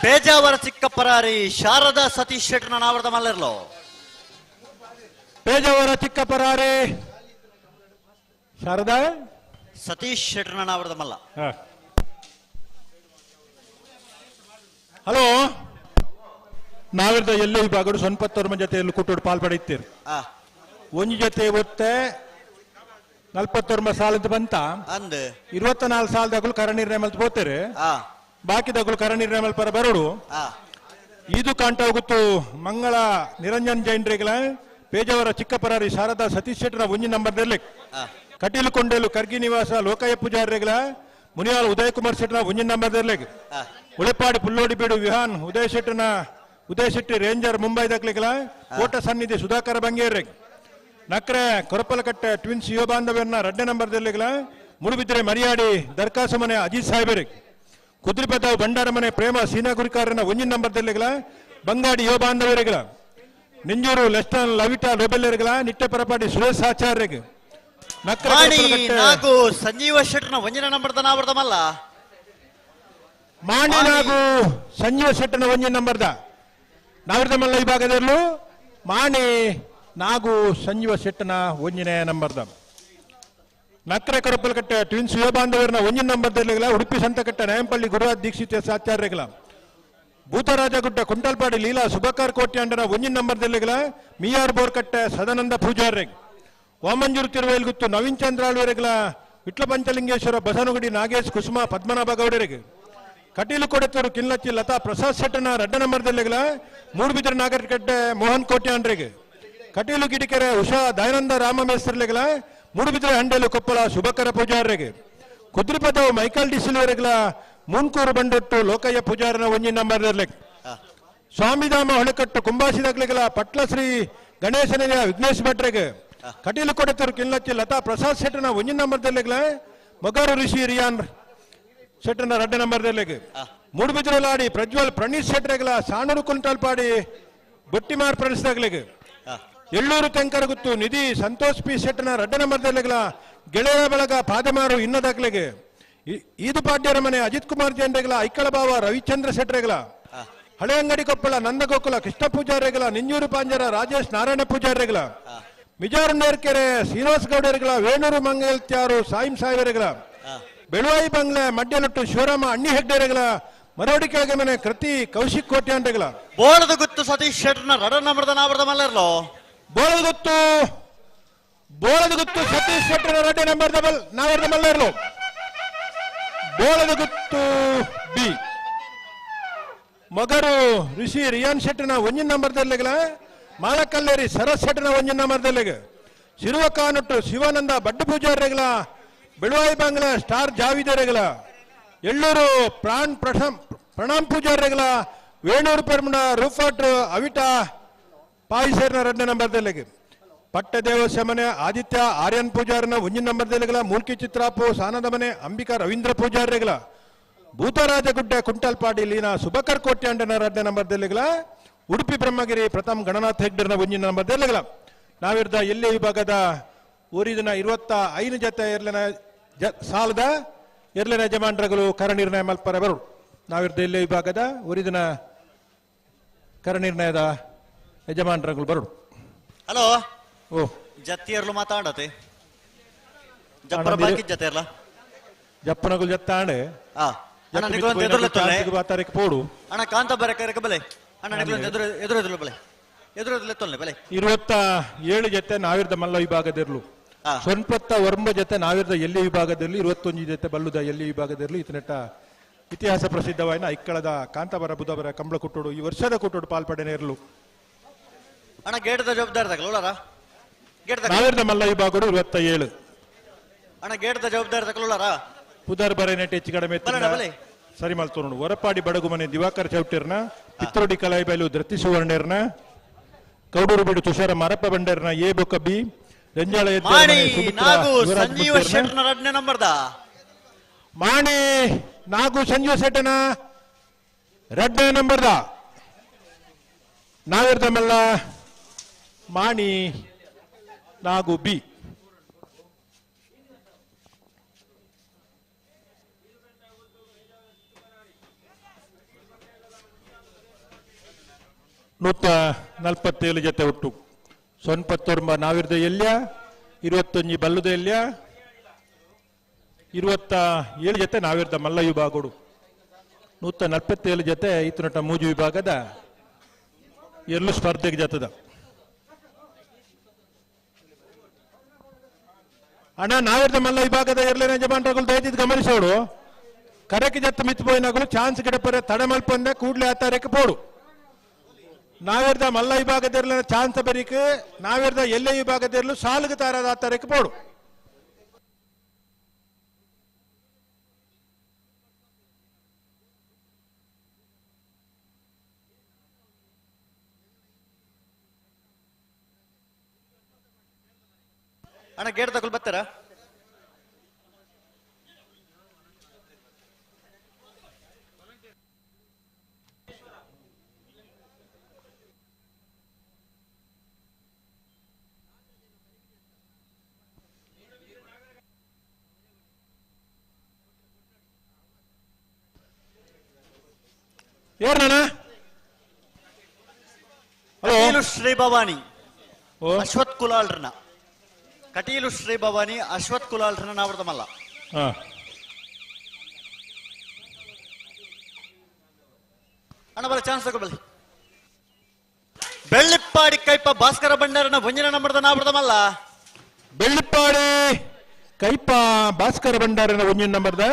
ಬೇಜಾವರ ಚಿಕ್ಕಪ್ಪರಾರಿ ಶಾರದಾ ಸತೀಶ್ ಶೆಟ್ಟರ್ನ ನಾವರದ ಮಲ್ಲರ್ಲೋ. ಪೇಜಾವರ ಚಿಕ್ಕಪ್ಪರಾರಿ ಶಾರದಾ ಸತೀಶ್ ಶೆಟ್ಟರ್ನ ನಾವರದ ಮಲ್ಲ. ಹಲೋ ನಾವಿರ್ದ ಎಲ್ಲೋ ವಿಭಾಗಡು ಸೊನ್ಪತ್ತೊರ್ಮ ಜೊತೆಯಲ್ಲಿ ಕುಟ್ಟೋಡು ಪಾಲ್ಪಡೆಯುತ್ತೀರಿ. ಒಂದು ಜೊತೆ ಒತ್ತೆ 49 ಸಾಲದ ಬಂತ ಅಂದ್ 24 ಸಾಲದಾಗಲು ಕರ ನಿರ್ಣಯ ಮಲ್ತು ಹೋಗ್ತಾರೆ, ಬಾಕಿದಾಗಲು ಕರ ನಿರ್ಣಯ ಮಲ್ಪರ ಬರೋಡು. ಇದು ಕಾಂಟ ಹೋಗುತ್ತು ಮಂಗಳ ನಿರಂಜನ್ ಜೈನ್ರಿಗಳ ಪೇಜಾವರ ಚಿಕ್ಕಪರಾರಿ ಶಾರದಾ ಸತೀಶ್ ಶೆಟ್ಟರ ಒಂಜಿ ನಂಬರ್ ಕಟೀಲು ಕೊಂಡೇಲು ಕರ್ಗಿ ನಿವಾಸ ಲೋಕಯ್ಯ ಪೂಜಾರಿಗಳ ಮುನಿಯಾಲ್ ಉದಯ್ ಕುಮಾರ್ ಶೆಟ್ಟರ ಒಂಜಿ ನಂಬರ್ ಉಳೆಪಾಡಿ ಪುಲ್ಲೋಡಿ ಬೀಡು ವಿಹಾನ್ ಉದಯ್ ಶೆಟ್ಟನ ಉದಯ್ ಶೆಟ್ಟಿ ರೇಂಜರ್ ಮುಂಬೈ ದಾಖಲೆಗಳ ಕೋಟ ಸನ್ನಿಧಿ ಸುಧಾಕರ ಬಂಗೇರಿ ನಕ್ರೆ ಕೊರಪಲಕಟ್ಟೆ ಟ್ವಿನ್ಸ್ ಯುವ ಬಾಂಧವ್ಯನ 2ನೇ ನಂಬರ್ ದಲ್ಲಿಗಳ ಮೂಡುಬಿದ್ರೆ ಮರಿಯಾಡಿ ದರ್ಖಾಸು ಮನೆ ಅಜೀಜ್ ಸಾಹೇಬರಿಗೆ ಕುದ್ರಿಪದವು ಭಂಡಾರ ಮನೆ ಪ್ರೇಮ ಸೀನಾ ಗುರಿಕಾರನ ಒಂಜಿನ ನಂಬರ್ ದೆರ್ಲೆಗಳ ಬಂಗಾಡಿ ಯುವ ಬಾಂಧವರಿಗಳ ನಿಂಜೂರು ಲೆಸ್ಟನ್ ಲವಿಟಾ ಲೋಬೆಲ್ಲರಿಗಳ ನಿಟ್ಟೆ ಪರಪಾಡಿ ಸುರೇಶ್ ಆಚಾರ್ಯರಿಗೆ ನಕ್ರ ಮಾಣಿ ಕೊಪ್ಪಲಕಟ್ಟೆ ನಾಗು ಸಂಜೀವ ಶೆಟ್ಟರ್ನ ಒಂಜಿನ ನಂಬರ್ದ ನಾವರ್ದ ಮಲ್ಲ. ಮಾಣಿ ನಾಗು ಸಂಜೀವ ಶೆಟ್ಟನ ಒಂಜಿನ ನಂಬರ್ದ ನಾವರ್ದ ಮಲ್ಲ ವಿಭಾಗದಲ್ಲೂ ಮಾಣಿ ನಾಗು ಸಂಜೀವ ಶೆಟ್ಟನ ಒಂಜಿನ ನಂಬರ್ದ ನಕ್ರ ಕೊರಪಲಕಟ್ಟೆ ಟ್ವಿನ್ಸ್ ಯುವ ಬಾಂಧವರನ್ನ ಒಂಜಿನ ನಂಬರ್ದಲ್ಲಿಗಳ ಉಡುಪಿ ಸಂತಕಟ್ಟೆ ನಯಂಪಳ್ಳಿ ಗುರುರಾಜ್ ದೀಕ್ಷಿತ ಆಚಾರ್ಯಗಳ ಭೂತರಾಜಗುಡ್ಡ ಕುಂಟಲ್ಪಾಡಿ ಲೀಲಾ ಸುಬಕಾರ್ ಕೋಟ್ಯಾಂಡನ ಒಂಜಿನ ನಂಬರ್ದಲ್ಲಿಗಳ ಮಿಯಾರ್ ಬೋರ್ಕಟ್ಟೆ ಸದಾನಂದ ಪೂಜಾರ್ಯಗ್ ವಾಮಂಜೂರು ತಿರುವೇಲ್ಗುತ್ತು ನವೀನ್ ಚಂದ್ರ ಆಳ್ವರೆಗಳ ವಿಟ್ಲ ಪಂಚಲಿಂಗೇಶ್ವರ ಬಸನಗುಡಿ ನಾಗೇಶ್ ಕುಸುಮ ಪದ್ಮನಾಭ ಗೌಡರಿಗೆ ಕಟೀಲು ಕೊಡತೂರು ಕಿಲ್ಲಚ್ಚಿ ಲತಾ ಪ್ರಸಾದ್ ಶೆಟ್ಟನ ರಡ್ಡ ನಂಬರ್ದಲ್ಲಿಗಳ ಮೂಡುಬಿದಿರೆ ನಾಗರಕಟ್ಟೆ ಮೋಹನ್ ಕೋಟ್ಯಾಂಡ್ರಿಗೆ ಕಟೀಲು ಗಿಡಿಕೆರೆ ಉಷಾ ದಯಾನಂದ ರಾಮ ಮೇಸ್ತ್ರಲಿಗಳ ಮೂಡುಬಿದಿರೆ ಹಂಡೇಲು ಕೊಪ್ಪಳ ಶುಭಕರ ಪೂಜಾರ್ಯರಿಗೆ ಕುದ್ರಿಪದವು ಮೈಕಲ್ ಡಿಸಿಲ್ವರೆಗಳ ಮೂನ್ಕೂರು ಬಂಡೊಟ್ಟು ಲೋಕಯ್ಯ ಪೂಜಾರನ ಒಂಜಿ ನಂಬರ್ ಸ್ವಾಮಿಧಾಮ ಹೊಳೆಕಟ್ಟು ಕುಂಬಾಸಿದಗ್ಲಿಗಳ ಪಟ್ಲಶ್ರೀ ಗಣೇಶನಿಗೆ ವಿಘ್ನೇಶ್ ಭಟ್ರಿಗೆ ಕಟೀಲು ಕೊಡತೂರು ಕಿಲ್ಲಚ್ಚಿ ಲತಾ ಪ್ರಸಾದ್ ಶೆಟ್ಟನ ಒಂಜಿ ನಂಬರ್ದಲ್ಲಿಗಳ ಮೊಗರು ಋಷಿ ರಿಯಾನ್ ಶೆಟ್ಟನ ರಡ್ಡ ನಂಬರ್ದಲ್ಲಿಗೆ ಮೂಡುಬಿದಿರಲಾಡಿ ಪ್ರಜ್ವಲ್ ಪ್ರಣೀತ್ ಶೆಟ್ಟರೆಗಳ ಸಾಣೂರು ಕುಂಟಲ್ಪಾಡಿ ಬೊಟ್ಟಿಮಾರ್ ಪ್ರಣೀಸ್ದಾಗ್ಲಿಗೆ ಎಳ್ಳೂರು ತೆಂಕರಗುತ್ತು ನಿಧಿ ಸಂತೋಷ್ ಪಿ ಶೆಟ್ಟನ ರಡ್ಡ ನಂಬರ್ದಲ್ಲಿಗಳ ಗೆಳೆಯ ಬಳಗ ಪಾದಮಾರು ಇನ್ನದಾಗ್ಲಿಗೆ ಈದು ಪಾಡ್ಯರ ಮನೆ ಅಜಿತ್ ಕುಮಾರ್ ಜೈನ್ರೆಗಳ ಐಕಳ ಬಾವ ರವಿಚಂದ್ರ ಶೆಟ್ಟರೆಗಳ ಹಳೆಯಂಗಡಿ ಕೊಪ್ಪಳ ನಂದಗೋಕುಲ ಕೃಷ್ಣ ಪೂಜಾರಿಗಳ ನಿಂಜೂರು ಪಾಂಜರ ರಾಜೇಶ್ ನಾರಾಯಣ ಪೂಜಾರಿಗಳ ಮಿಜಾರು ನೇರ್ಕೆರೆ ಶ್ರೀನಿವಾಸ ಗೌಡರುಗಳ ವೇಣೂರು ಮಂಗಲ್ತ್ಯಾರು ಸಾಯಿಂ ಸಾಹೇಬರುಗಳ ಬೆಳುವಾಯಿ ಬಂಗ್ಲೆ ಮಡ್ಯಲೊಟ್ಟು ಶಿವರಾಮ ಅಣ್ಣಿ ಹೆಗ್ಡೆರೆಗಳ ಮರೋಡಿ ಕೆಳಗೆ ಮನೆ ಕೃತಿ ಕೌಶಿಕ್ ಕೋಟ್ಯಾಂಡ್ರೆಗಳ ಬೋಳದ ಗುತ್ತು ಸತೀಶ್ ಶೆಟ್ಟರ್ನ ರಡ ನಂಬರ್ದ ನಾವರ್ದ ಮಲ್ಲರ್ಲೋ. ಬೋಳದ ಬೋಳದ ಗುತ್ತು ಸತೀಶ್ ಶೆಟ್ಟರ್ನ ರಡ್ಡ ನಂಬರ್ ಡಬಲ್ ನಾವರ್ದ ಮಲ್ಲರ್ಲು. ಬೋಳದ ಗುತ್ತು ಬಿ ಮಗರು ಋಷಿ ರಿಯಾನ್ ಶೆಟ್ಟನ ಒಂಜಿನ ನಂಬರ್ದಲ್ಲಿಗಳ ಮಾಳಕಲ್ಲೇರಿ ಸರಸ್ ಶೆಟ್ಟನ ಒಂಜಿನ ನಂಬರ್ದಲ್ಲಿಗೆ ಶಿರುವ ಕಾನುಟ್ಟು ಶಿವಾನಂದ ಬಡ್ಡು ಪೂಜಾರಿಗಳ ಬೆಳುವಾಯಿ ಬಂಗ್ಲ ಸ್ಟಾರ್ ಜಾವಿದರೆಗಳ ಎಳ್ಳೂರು ಪ್ರಾಣ್ ಪ್ರಣಾಮ್ ಪೂಜಾರಿಗಳ ವೇಣೂರು ಪೆರ್ಮಣ ರೂಫಾಟ್ ಅವಿಟ ಪಾಯಿಸೇರ್ನ ಎರಡನೇ ನಂಬರ್ದಲ್ಲಿಗೆ ಪಟ್ಟದೇವಸ್ಯ ಮನೆ ಆದಿತ್ಯ ಆರ್ಯನ್ ಪೂಜಾರನ ಒಂಜಿನ ನಂಬರ್ದಲ್ಲಿಗಳ ಮೂಲ್ಕಿ ಚಿತ್ರಾಪು ಸಾನದ ಮನೆ ಅಂಬಿಕಾ ರವೀಂದ್ರ ಪೂಜಾರಿಗಳ ಭೂತರಾಜಗುಡ್ಡೆ ಕುಂಟಲ್ಪಾಡಿ ಲೀನಾ ಸುಬಕರ್ ಕೋಟ್ಯಾಂಡನ ಎರಡನೇ ನಂಬರ್ದಲ್ಲಿಗಳ ಉಡುಪಿ ಬ್ರಹ್ಮಗಿರಿ ಪ್ರಥಮ್ ಗಣನಾಥ್ ಹೆಗ್ಡರ್ನ ಒಂಜಿನ ನಂಬರ್ದಲ್ಲಿಗಳ ನಾವಿರ್ದ ಎಲ್ಲೇ ವಿಭಾಗದ ಊರಿದಿನ 25 ಜೊತೆ ಎರ್ಲೆನ ಸಾಲದ ಎರ್ಲೆನ ಯಜಮಾನ್ರಗಳು ಕರನಿರ್ಣಯ ಮಲ್ಪರ ಬರು. ನಾವಿರ್ದ ಎಲ್ಲೇ ವಿಭಾಗದ ಊರಿದಿನ ಕರನಿರ್ಣಯದ ಯಜಮಾನ್ರಗಳು ಬರು. ಹಲೋ ಓ ಜತ್ತಿಯರ್ಲು ಮಾತಾಡತೆ ಜಪ್ಪರ ಬಾಕಿ ಜತೆ ಇರ್ಲ ಜಪ್ಪನಗಳು ಜತ್ತಾಂಡೆ ಅಣ್ಣ ನಿಕಲೊಂದು ಎದುರು ತಾರೀಕು ಪೋಡು ಅಣ್ಣ ಕಾಂತ ಬರಕ ಬಲೆ ಅಣ್ಣ ನಿಕಲೊಂದು ಎದುರು ಎದುರು ಎದುರು ಬಲೆ ಎದುರು ಎದುರು ತೊಲ್ಲೆ ಬಲೆ 27 ಜೊತೆ ನಾವಿರ್ದ ಮಲ್ಲ ವಿಭಾಗದಿರ್ಲು 89 ಜೊತೆ ನಾವಿರ್ದ ಎಲ್ಲಿ ವಿಭಾಗದಲ್ಲಿ 21 ಜೊತೆ ಬಲ್ಲುದ ಎಲ್ಲಿ ವಿಭಾಗದಿರ್ಲು. ಇತನೆಟ್ಟ ಇತಿಹಾಸ ಪ್ರಸಿದ್ಧವಾಯಿನ ಐಕ್ಕಳದ ಕಾಂತಾಬರ ಬುಧಬರ ಕಂಬಳ ಕುಟ್ಟೋಡು ಈ ವರ್ಷದ ಕುಟ್ಟೋಡು ಪಾಲ್ಪಡೆನೆ ಇರಲು. ಅಣ್ಣ ಗೇಟದ ಜವಾಬ್ದಾರಿ ತಗೊಳ್ಳೋರ ನಾವಿರ್ದ ಮಲ್ಲ ವಿಭಾಗಡು 27. ಅಣ್ಣ ಗೇಟದ ಜವಾಬ್ದಾರಿ ತಗೊಳ್ಳೋರ ಪುದರ್ ಬರೆನೆಟ್ ಹೆಚ್ಚು ಕಡಿಮೆ ಸರಿ ಮಲ್ತೋರು. ಹೊರಪಾಡಿ ಬಡಗುಮನೆ ದಿವಾಕರ್ ಚೌಟಿರ್ನ ಪಿತ್ರೋಡಿ ಕಲಾಯಿಬೈಲು ಧೃತಿ ಸುವರ್ಣರ್ನ ಕೌಡೂರು ಬಿಡು ತುಷಾರ ಮರಪ್ಪ ಬಂಡರ್ನ ಎ ಬೊಕ್ಕ ಬಿ ರಂಜಾಳ ಸಂಜೀವ ಶೆಟ್ಟನ ಎರಡನೇ ನಂಬರ್ದ ಮಾಣಿ ನಾಗು ಸಂಜೀವ ಶೆಟ್ಟನ ಎರಡನೇ ನಂಬರ್ದ ನಾವಿರ್ದ ಮಲ್ಲ ಮಾಣಿ ನಾಗು ಬಿ. ನೂತ 47 ಜೊತೆ ಒಟ್ಟು 89 ನಾವಿರ್ದ ಎಲ್ಯ 21 ಬಲ್ಲುದ ಎಲ್ಯ 27 ಜೊತೆ ನಾವಿರ್ದ ಮಲ್ಲ ವಿಭಾಗಡು 147 ಜೊತೆ ಈತನಟ ಮೂಜು ವಿಭಾಗದ ಎಲ್ಲೂ ಸ್ಪರ್ಧೆಗೆ ಜೊತೆದ. ಅಣ್ಣ ನಾವಿರ್ದ ಮಲ್ಲ ವಿಭಾಗದ ಎರ್ಲೇನ ಯಜಮಾನ್ರಗಳು ದಯದಿದ್ದು ಗಮನಿಸೋಡು. ಕರೆಕ್ಕೆ ಜತ್ತ ಮಿತ್ ಪೋಯಿನಗಳು ಚಾನ್ಸ್ ಗಿಡಪರೆ ತಡೆ ಮಲ್ಪಂದೆ ಕೂಡ್ಲೆ ಆತಾರಕ್ಕೆ ಪೋಡು. ನಾವಿರ್ದ ಮಲ್ಲ ವಿಭಾಗದಿರ್ಲ ಚಾನ್ಸ್ ಬರೀಕ್ ನಾವಿರ್ದ ಎಲ್ಲೇ ವಿಭಾಗದಿರ್ಲು ಸಾಲುಗೆ ತಾರದ ಆತಾರಕ್ಕೆ ಪೋಡು. ಅಣ್ಣ ಗೇಟ್ ತಗೊಳ್ ಬರ್ತಾರ? ಏರ್ನಣ್ಣ? ಕಟೀಲು ಶ್ರೀ ಭವಾನಿ ಅಶ್ವಥ್ ಕುಲಾಲ್ರನ. ಕಟೀಲು ಶ್ರೀ ಭವಾನಿ ಅಶ್ವಥ್ ಕುಲಾಲ್ರನ ನಾವರ್ದ ಮಲ್ಲ. ಅಣ್ಣ ಬಲ ಚಾನ್ಸ್ ತಗೊಬಲ್ಲಿ. ಬೆಳ್ಳಿಪ್ಪಾಡಿ ಕೈಪ ಭಾಸ್ಕರ ಭಂಡಾರನ ಒಂಜಿನ ನಂಬರ್ದ ನಾವರ್ದ ಮಲ್ಲ. ಬೆಳ್ಳಿಪ್ಪಾಡಿ ಕೈಪ ಭಾಸ್ಕರ ಭಂಡಾರನ ಒಂಜಿನ ನಂಬರ್ದ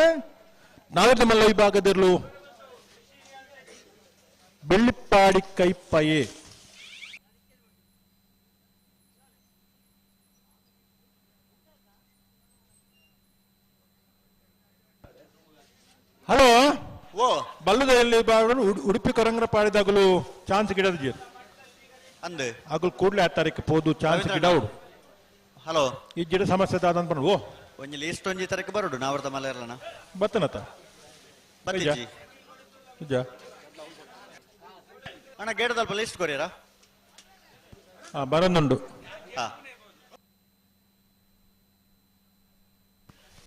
ನಾವರ್ದ ಮಲ್ಲ ವಿಭಾಗದಿರಲು ಬೆಳ್ಳಿಪ್ಪಾಡಿ ಕೈಪಯೇ. ಹಲೋ ಓ ಬಲ್ಲದಲ್ಲಿ ಉಡುಪಿ ಕೊರಂಗ್ರ ಪಾಡಿದಾಗಲೂ ಚಾನ್ಸ್ ಗಿಡದ ಜೀರ್ ಅಂದೆ ಆಗಲು ಕೂಡಲೇ ಆ ತಾರೀಕು ಪೋದು ಚಾನ್ಸ್ ಗಿಡ ಉಡು. ಹಲೋ ಈ ಗಿಡ ಸಮಸ್ಯೆ ಆದ ಓ ಒಂಜಿ ಲೀಸ್ಟ್ ಒಂಜಿ ತಾರೀಕು ಬರುಡು ನಾವರ್ದ ಮಲ್ಲ ಇರಲಣ ಬತ್ತನತ ಬತ್ತಿಜಿ ನಿಜ ಅಣ್ಣ ಗೇಡದಲ್ಪ ಲಿಸ್ಟ್ ಕೊರಿಯರ ಬರನುಂಡು.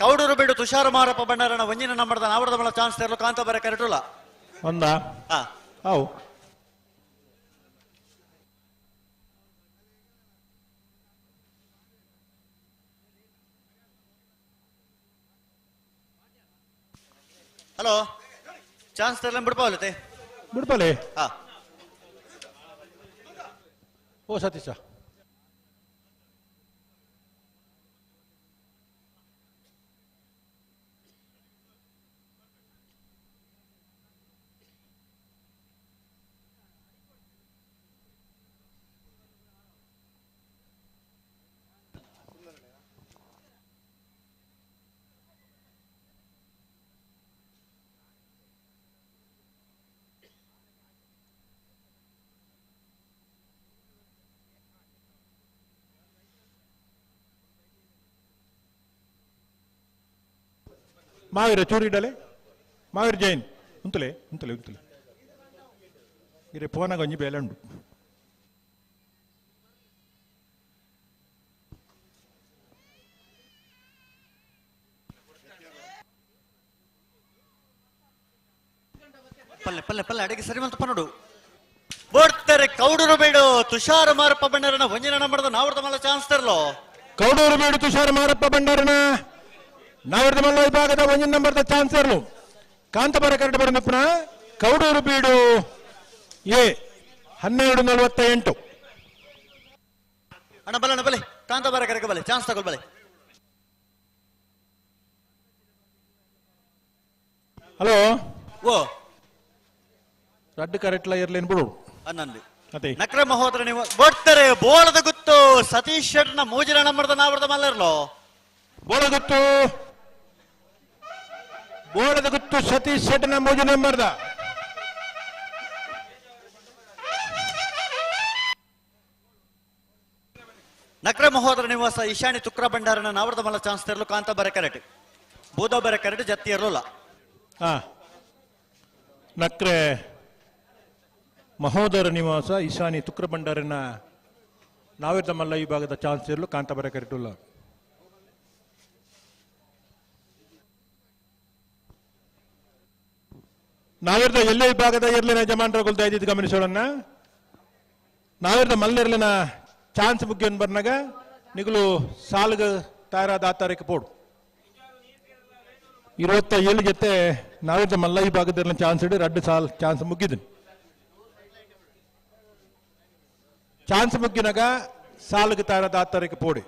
ಕೌಡೂರು ಬೇಡು ತುಷಾರ ಮಾರಪ್ಪ ಭಂಡಾರನ ಒಂಜಿನ ನಂಬರ್ದ ನಾವರ್ದ ಮಲ್ಲ ಚಾನ್ಸ್ ತರಲು ಕಾಂತ ಬರ ಕರೆಟುಲ್ಲ ಒಂದಾ ಅವು ಹಲೋ ಚಾನ್ಸ್ ತರಲ ಬಿಡ್ಪಾವಲತೆ ಬಿಡ್ಪಾಲೆ. ಓ ಸತೀಶ ಮಾವೀರ ಚೂರಿಡಲೆ ಮಾವೀರ ಜೈನ್ ಉಂತಲೆ ಉಂತಲೆ ಉಂತಲೆ ಇರೆ ಫೋನಾಗ ಒಂಜಿ ಬೇಲೆ ಉಂಡು. ಪಲ್ಲೆ ಪಲ್ಲೆ ಪಲ್ಲೆ ಅಡಿಗೆ ಸರಿ ಮಂತ ಪನ್ನಡು ಬೋಡ್ತಾರೆ ಕೌಡೂರು ಬೇಡು ತುಷಾರ ಮಾರಪ್ಪ ಭಂಡಾರನ ಒಂಜಿನ ನಂಬರ್ದ ನಾವರ್ದ ಮಲ್ಲ ಚಾನ್ಸ್ ತರಲೋ. ಕೌಡೂರು ಬೇಡು ತುಷಾರ ಮಾರಪ್ಪ ಭಂಡಾರನ ನಾವರ್ದ ಮಲ್ಲ ವಿಭಾಗದ ಒಂಜಿನ ನಂಬರ್ದ ಚಾನ್ಸ್ ತರಲು ಕಾಂತಬಾರ ಕರಡು ಬರನಪ್ಪನ ಕೌಡೂರು ಬೀಡು ಎ 12:48. ಅಣ್ಣ ಬಲ ಅಣ್ಣ ಬಲೆ ಕಾಂತಬಾರ ಕರಕ ಬಲೆ ಚಾನ್ಸ್ ತಗೊಳ್ ಬಲೆ. ಹಲೋ ಓ ರಡ್ಡು ಕರೆಟ್ಲ ಇರ್ಲೇನು ಬಿಡು ಅನ್ನಂದು ಅದೇ ನಕ್ರ ಮಹೋದರ ನೀವು ಬೋಡ್ತಾರೆ ಬೋಳದ ಗುತ್ತು ಸತೀಶ್ ಶೆಟ್ನ ಮೂಜಿನ ನಂಬರ್ದ ನಾವರ್ದ ಮಲ್ಲರ್ಲೋ. ಬೋಳಗುತ್ತು ಬೋಳದ ಗುತ್ತು ಸತೀಶ್ ಶೆಟ್ನ ಮೂಜಿ ನಂಬರ್ದ. ನಕ್ರ ಮಹೋದರ ನಿವಾಸ ಈಶಾನಿ ತುಕ್ರ ಭಂಡಾರನ ನಾವರ್ದ ಮಲ್ಲ ಚಾನ್ಸ್ ತರಲು ಕಾಂತ ಬರ ಕರೆಟ್ ಬೂದ ಬರ ಕರೆಟ್ ಜತ್ತಿ ಇರಲಿಲ್ಲ. ನಕ್ರೆ ಮಹೋದರ ನಿವಾಸ ಈಶಾನಿ ತುಕ್ರ ಭಂಡಾರನ ನಾವಿರ್ದ ಮಲ್ಲ ವಿಭಾಗದ ಚಾನ್ಸ್ ಇರಲು ಕಾಂತ ಬರ ಕರೆಟುಲ್ಲ. ನಾವಿರ್ದ ಎಲ್ಲೇ ವಿಭಾಗದ ಇರ್ಲಿನ ಯಜಮಾನರ ದಯದಿದ್ದು ಗಮನಿಸೋಣ. ನಾವಿರ್ದ ಮಲ್ಲಿರ್ಲಿನ ಚಾನ್ಸ್ ಮುಗ್ಗಿಯನ್ನು ಬರ್ನಾಗ ನಿಗಲು ಸಾಲ್ಗ ತಯಾರಾದ ಆ ತಾರೀಕು ಪೋಡು 27 ಜೊತೆ ನಾವಿರ್ದ ಮಲ್ಲ ವಿಭಾಗದ ಚಾನ್ಸ್ ಇಡು ರಡ್ಡು ಸಾಲ್ ಚಾನ್ಸ್ ಮುಗ್ಗಿದ್ದೀನಿ. ಚಾನ್ಸ್ ಮುಗ್ಗಿನಾಗ ಸಾಲ್ಗ ತಯಾರಾದ ಆ ತಾರೀಕು ಪೋಡಿ.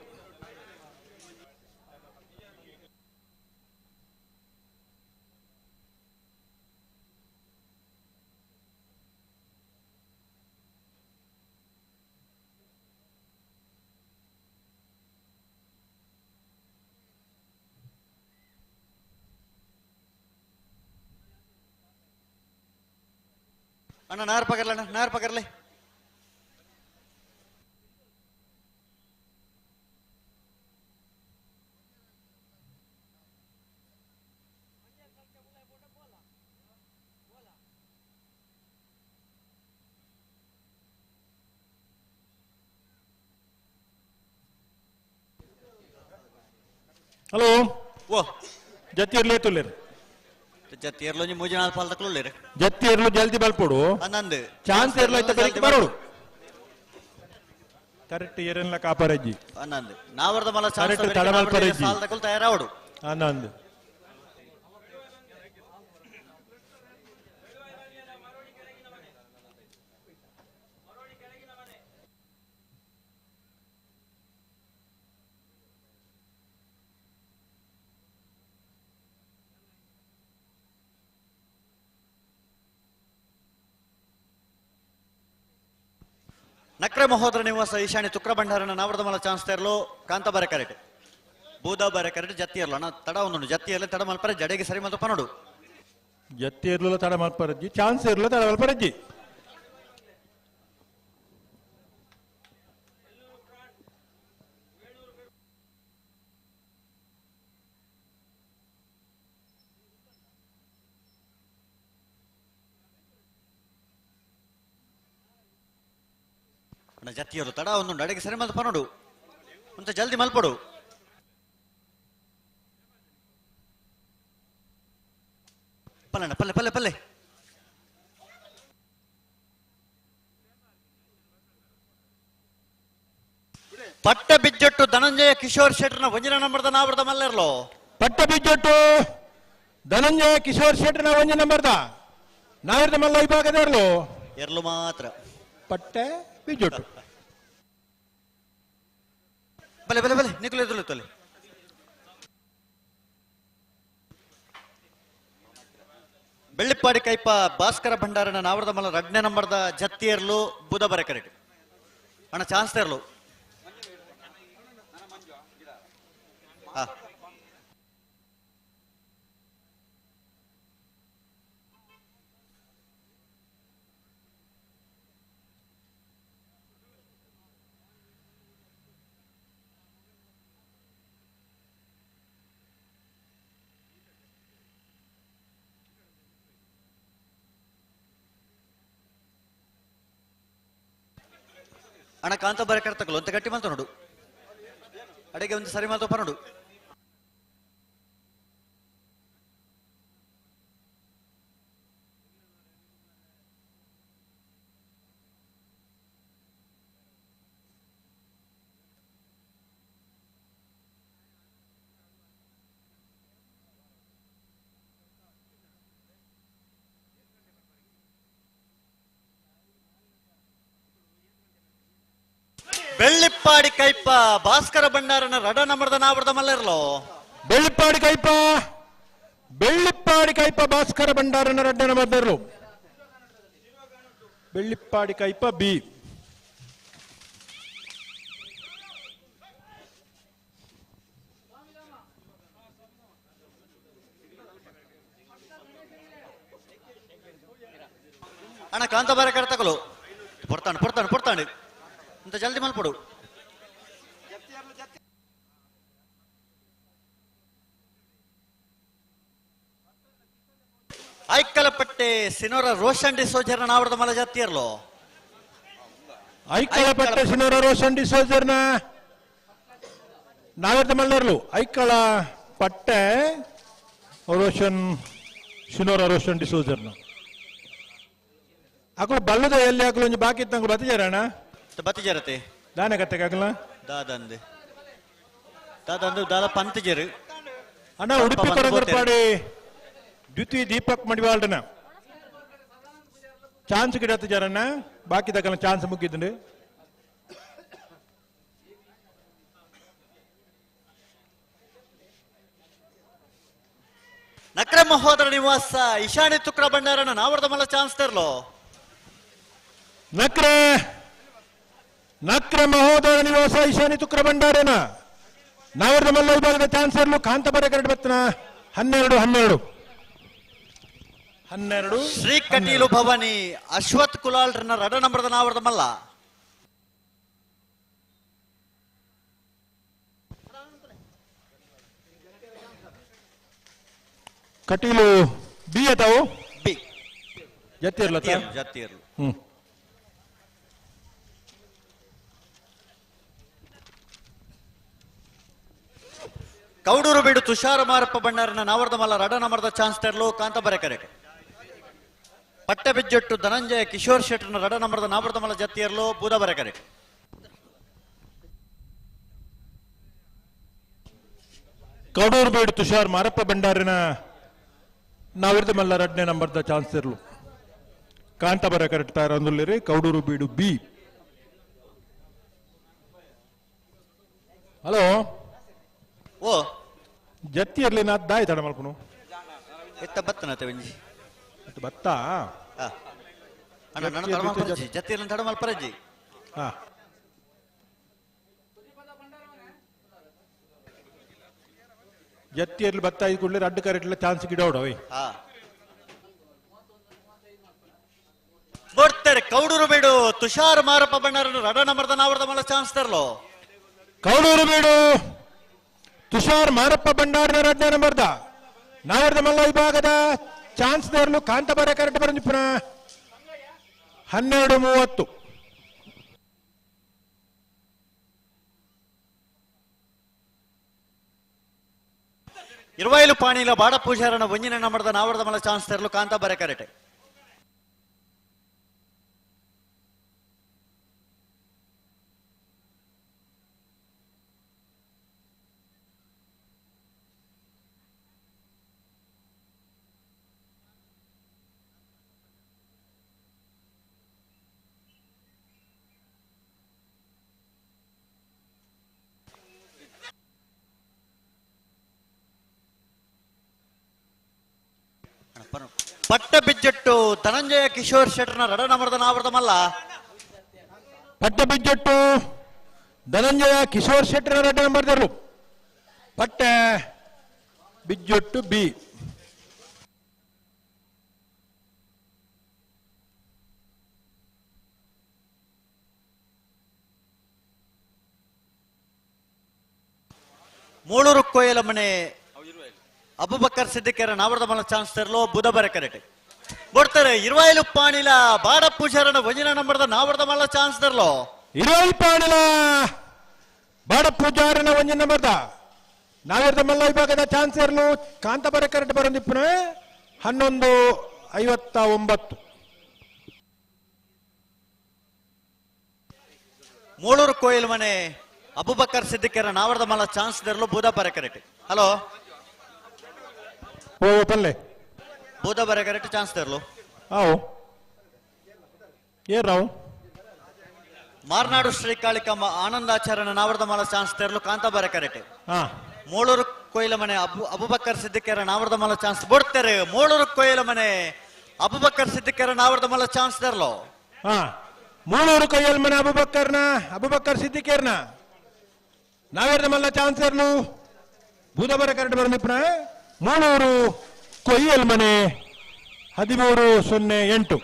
ಅಣ್ಣ ನಾರ್ ಪಕರ್ಲ ಅಣ್ಣ ನಾರ್ ಪಕರ್ಲೆ. ಹಲೋ ಓ ಜತಿಯರ್ಲೇ ತುಲ್ಲೇರು. ಜತ್ತಿ ಎರ್ಲೊಂಜಿ ಮೂಜಿನಾಲ್ ಪಾಲ್ದಕ್ಲು ಜತ್ತಿ ಎರ್ಲು ಜಲ್ದಿ ಬಲ್ಪೊಡು ಅಂದಂದು ಚಾನ್ಸ್ ಎರ್ಲು ಐತ ಬೆಳಿಗ್ಗೆ ಬರೋಡು ಕರೆಕ್ಟ್ ಏರೆನ್ಲ ಕಾಪರಜ್ಜಿ ಅನ್ನಂದು ನಾವರ್ದ ಮಲ್ಲ ಚಾನ್ಸ್ ಕರೆಕ್ಟ್ ತಡಮಲ್ಪರಜ್ಜಿ ಸಾಲ್ದಕುಲು ತಯಾರಾವಡು ಅನ್ನಂದು ನಕ್ರೆ ಮಹೋದರ ನಿವಾಸ ಈಶಾನ್ಯ ತುಕ್ರ ಭಂಡಾರನ ನಾವರ್ದ ಮಲ್ಲ ಚಾನ್ಸ್ ತೇರ್ಲು ಕಾಂತ ಬಾರೆ ಕರೆಕ್ಟ್ ಬೂದ ಬಾರೆ ಕರೆಕ್ಟ್ ಜತ್ತಿ ಇರ್ಲು ಅಣ್ಣ ತಡ ಒಂದುಂಡು ಜತ್ತಿ ಇರ್ಲಿ ತಡ ಮಲ್ಪರೆ ಜಡೆಗೆ ಸರಿ ಮಲ್ಪ ನೋಡು ಜತ್ತಿ ಇರ್ಲು ತಡ ಮಲ್ಪರಜ್ಜಿ ಚಾನ್ಸ್ ಇರ್ಲು ತಡ ಮಲ್ಪರಜ್ಜಿ ಅಣ್ಣ ಜತ್ತಿಯರು ತಡ ಒಂದುಂಡು ಅಡೆಗೆ ಸರಿ ಮಲ್ಪ ನೋಡು ಅಂತ ಜಲ್ದಿ ಮಲ್ಪಡು ಪಲ್ಲಣ್ಣ ಪಲ್ಲೆ ಪಲ್ಲೆ ಪಲ್ಲೆ ಪಟ್ಟ ಬಿಜ್ಜಟ್ಟು ಧನಂಜಯ ಕಿಶೋರ್ ಶೆಟ್ಟರ್ನ ವಂಜನ ನಂಬರ್ದ ನಾವರ್ದ ಮಲ್ಲೆರ್ಲೋ ಪಟ್ಟ ಬಿಜ್ಜಟ್ಟು ಧನಂಜಯ ಕಿಶೋರ್ ಶೆಟ್ಟರ್ನ ಒಂಜಿ ನಂಬರ್ದ ನಾವರ್ದ ಮಲ್ಲ ವಿಭಾಗದ ಎರ್ಲು ಎರ್ಲು ಮಾತ್ರ ಪಟ್ಟೆ ಬಿಜ್ಜೊಟ್ಟು ಬಲೆ ಬಲೆ ಬಲೆ ನಿಕುಲು ಎದುರು ತೊಲೆ ಬೆಳ್ಳಿಪ್ಪಾಡಿ ಕೈಪ ಭಾಸ್ಕರ ಭಂಡಾರನ ನಾವರದ ಮಲ್ಲ ರಡ್ನೇ ನಂಬರ್ದ ಜತ್ತಿ ಎರ್ಲು ಬುಧ ಬರೆ ಕರೆಕ್ಟ್ ಅಣ್ಣ ಚಾನ್ಸ್ ತೇರ್ಲು ಹಾ ಅಣ್ಣ ಕಾಂತ ಬರೆ ಕರ್ತಕಲು ಅಂತ ಗಟ್ಟಿ ಮಲ್ತ ನೋಡು ಅಡಿಗೆ ಒಂದು ಸರಿ ಮಲ್ತಪ್ಪ ನೋಡು ಬೆಳ್ಳಿಪ್ಪಾಡಿ ಕೈಪ ಭಾಸ್ಕರ ಭಂಡಾರನ ರಡ ನಮರ್ದ ನಾವರ್ದ ಮಲ್ಲೆರ್ಲೋ ಬೆಳ್ಳಿಪ್ಪಾಡಿ ಕೈಪ ಬೆಳ್ಳಿಪ್ಪಾಡಿ ಕೈಪ ಭಾಸ್ಕರ ಭಂಡಾರನ ರಡ್ಡ ನಂಬರ್ದರ್ಲು ಬೆಳ್ಳಿಪ್ಪಾಡಿ ಕೈಪ ಬಿ ಅಣ್ಣ ಕಾಂತ ಬಾರೆ ಕರ್ತಕಲು ಪೊರ್ತಾಂಡು ಪೊರ್ತಾಂಡು ಪೊರ್ತಾಂಡು ಅಂತ ಜಲ್ದಿ ಮಲ್ಪಡು ಐಕ್ಕಲಪಟ್ಟೆ ಸಿನೋರ ರೋಷನ್ ಡಿಸೋಜರ್ನ ನಾವರದ ಮಲ ಜಾತಿಯರ್ಲೋ ಐಕಳಪಟ್ಟೆ ಸಿನೋರ ರೋಷನ್ ಡಿಸೋಜರ್ನ ನಾವರ್ದ ಮಲ್ಲರ್ಲು ಐಕಳ ಪಟ್ಟೆ ರೋಷನ್ ಸಿನೋರ ರೋಷನ್ ಡಿಸೋಜರ್ನ ಅಕಲು ಬಲ್ಲದ ಎಲ್ಲಿ ಅಕಲು ಒಂಜಿ ಬಾಕಿ ಇತ್ತಂಗು ಬತ್ತಿಜಾರಣ ಬತ್ತಿಜಾರತೆ ದಾನೆ ಕತ್ತೆಗೆ ಅಕಲ ದಾದಂದು ದಾದಂದು ದಾದ ಪಂತಜರು ಅಣ್ಣ ಉಡುಪಿ ಕೊಡಗರ್ಪಾಡಿ ದ್ವಿತೀಯ ದೀಪಕ್ ಮಡಿವಾಳ್ರನ ಚಾನ್ಸ್ ಗಿಡತ್ತಿಜಾರಣ್ಣ ಬಾಕಿ ತಕಲ ಚಾನ್ಸ್ ಮುಗಿದ್ದುಂಡು ನಕ್ರ ಮಹೋದರ ನಿವಾಸ ಈಶಾನ್ಯ ತುಕ್ರ ಭಂಡಾರನ ನಾವರ್ದ ಮಲ್ಲ ಚಾನ್ಸ್ ತರ್ಲೋ ನಕ್ರೆ ನಕ್ರ ಮಹೋದರ ನಿವಾಸ ಈಶಾನ್ಯ ತುಕ್ರ ಭಂಡಾರನ ನಾವರ್ದ ಮಲ್ಲ ವಿಭಾಗದ ಚಾನ್ಸರ್ಲು ಕಾಂತಬರ ಕರಡು ಬತ್ತನ 12 12 12 ಶ್ರೀ ಕಟೀಲು ಭವಾನಿ ಅಶ್ವಥ್ ಕುಲಾಲ್ರನ್ನ ರಡ ನಂಬರ್ದ ನಾವರ್ದ ಮಲ್ಲ ಕಟೀಲು ಬಿ ಅತಾವು ಬಿ ಜತ್ತಿರ್ಲ ಜತ್ತಿರ್ಲು ಹ್ಮ್ ಕೌಡೂರು ಬೀಡು ತುಷಾರ ಮಾರಪ್ಪ ಬಣ್ಣಾರನ ನಾವರ್ದ ಮಲ್ಲ ರಡ ನಮರ್ದ ಚಾನ್ಸ್ ತೆರಲು ಕಾಂತಾಬಾರೆ ಕರೆಟ್. ಪಟ್ಟೆ ಬಿಜ್ಜೊಟ್ಟು ಧನಂಜಯ ಕಿಶೋರ್ ಶೆಟ್ಟರ್ನ ರಡ ನಮರ್ದ ನಾವರ್ದ ಮಲ್ಲ ಜತ್ತಿಯರ್ಲು ಬೂದಾಬಾರೆ ಕರೆಟ್. ಕೌಡೂರು ಬೇಡು ತುಷಾರ್ ಮಾರಪ್ಪ ಭಂಡಾರಿನ ನಾವಿರ್ದ ಮಲ್ಲ ರಡ್ನೇ ನಂಬರ್ದ ಚಾನ್ಸ್ ಇರಲು ಕಾಂತಾಬಾರೆ ಕರೆಕ್ಟ್ ತಯಾರಂದುಲ್ಲೇರಿ ಕೌಡೂರು ಬೀಡು ಬಿ. ಹಲೋ ಓ ಜತ್ತಿ ಇರ್ಲಿ ನಾ ದಾಯಿ ತಡ ಮಲ್ಪನು ಎತ್ತ ಬತ್ತನತೆ ಒಂಜಿ ಬತ್ತ ಅಣ್ಣ ನನ್ನ ತಡ ಮಲ್ಪರಜ್ಜಿ ಜತ್ತಿ ಇರ್ಲಿ ತಡ ಮಲ್ಪರಜ್ಜಿ. ಹಾ ಜತ್ತಿ ಇರ್ಲಿ ಬತ್ತ ಐದು ಕೂಡಲೇ ರಡ್ಡು ಕರೆಟ್ಲ ಚಾನ್ಸ್ ಗಿಡ ಹೊಡವಿ. ಬರ್ತಾರೆ ಕೌಡೂರು ಬೇಡು ತುಷಾರ್ ಮಾರಪ್ಪ ಬಣ್ಣಾರನ್ನು ರಡ ನಮರ್ದ ನಾವರ್ದ ಮಲ್ಲ ಚಾನ್ಸ್ ತರಲು. ಕೌಡೂರು ಬೇಡು ತುಷಾರ್ ಮಾರಪ್ಪ ಭಂಡಾರನ ರಡ್ಡ ನಂಬರ್ದ ನಾವರ್ದ ಮಲ್ಲ ವಿಭಾಗದ ಚಾನ್ಸ್ ತರಲು ಕಾಂತಾಬಾರೆ ಕರೆಕ್ಟ್ ಬರಂದು ಪುನಃ 12:30. ಇರುವೈಲು ಪಾಣಿಲ ಬಾಡ ಪೂಜಾರನ ಒಂಜಿನ ನಂಬರ್ದ ನಾವರ್ದ ಮಲ್ಲ ಚಾನ್ಸ್ ತರಲು ಕಾಂತಾಬಾರೆ ಕರೆಕ್ಟ್. ಪಟ್ಟ ಬಿಜ್ಜಟ್ಟು ಧನಂಜಯ ಕಿಶೋರ್ ಶೆಟ್ಟರ್ನ ರಡ ನಮರ್ದ ನಾವರ್ದ ಮಲ್ಲ. ಪಟ್ಟ ಬಿಜ್ಜಟ್ಟು ಧನಂಜಯ ಕಿಶೋರ್ ಶೆಟ್ಟರ್ನ ರಡ ನಂಬರ್ದರು ಪಟ್ಟ ಬಿಜ್ಜೊಟ್ಟು ಬಿ. ಮೂಳೂರು ಕೋಯಲ ಮನೆ ಅಬುಬಕ್ಕರ್ ಸಿದ್ದಿಕರ ನಾವರ್ದ ಮಲ್ಲ ಚಾನ್ಸ್ ತರಲು ಬುಧಬಾರ ಕರೆಕ್ಟ್. ಬರ್ತಾರೆ ಇರುವಾಯಿಲು ಪಾಣಿಲ ಬಾಡ ಪೂಜಾರನ ಒಂಜಿನ ನಂಬರ್ದ ನಾವರ್ದ ಮಲ್ಲ ಚಾನ್ಸ್ ತರಲು. ಇರುವಾಯಿಲು ಪಾಣಿಲ ಬಾಡ ಪೂಜಾರನ ಒಂಜಿನ ನಂಬರ್ದ ನಾವರ್ದ ಮಲ್ಲ ವಿಭಾಗದ ಚಾನ್ಸ್ ಇರಲು ಕಾಂತಾಬಾರೆ ಕರೆಕ್ಟ್ ಬರಂದಿಪ್ಪನ 11:59. ಮೂಳೂರು ಕೋಯಿಲ್ ಮನೆ ಅಬುಬಕ್ಕರ್ ಸಿದ್ದಿಕರ ನಾವರ್ದ ಮಲ್ಲ ಚಾನ್ಸ್ ತರಲು ಬೂದಾಬಾರೆ ಕರೆಕ್ಟ್. ಹಲೋ ಓ ಪಲ್ಲೆ ಬೂದಾಬಾರೆ ಕರೆಕ್ಟ್ ಚಾನ್ಸ್ ತರಲು. ಆವು ಏ ರಾವ್ ಮಾರ್ನಾಡು ಶ್ರೀಕಾಳಿಕಮ್ಮ ಆನಂದಾಚಾರ್ಯನ ನಾವರ್ದ ಮಲ್ಲ ಚಾನ್ಸ್ ತರಲು ಕಾಂತಾಬಾರೆ ಕರೆಕ್ಟ್. ಮೂಳೂರು ಕೊಯ್ಲ ಮನೆ ಅಬುಬಕ್ಕರ್ ಸಿದ್ದಿಕರ ನಾವರ್ದ ಮಲ್ಲ ಚಾನ್ಸ್ ಕೊಡ್ತಾರೆ. ಮೂಳೂರು ಕೊಯ್ಲ ಮನೆ ಅಬುಬಕ್ಕರ್ ಸಿದ್ದಿಕರ ನಾವರ್ದ ಮಲ್ಲ ಚಾನ್ಸ್ ತರಲು. ಮೂಳೂರು ಕೊಯ್ಯಲ್ ಮನೆ ಅಬುಬಕ್ಕರ್ನ ಅಬುಬಕ್ಕರ್ ಸಿದ್ದಿಕರ್ನ ನಾವರ್ದ ಮಲ್ಲ ಚಾನ್ಸ್ ತರಲು ಬೂದಾಬಾರೆ ಕರೆಕ್ಟ್ ಬರಂದಿಪ್ಪನ ಮೂಳೂರು ಕೊಯ್ಯಲ್ ಮನೆ 13:08.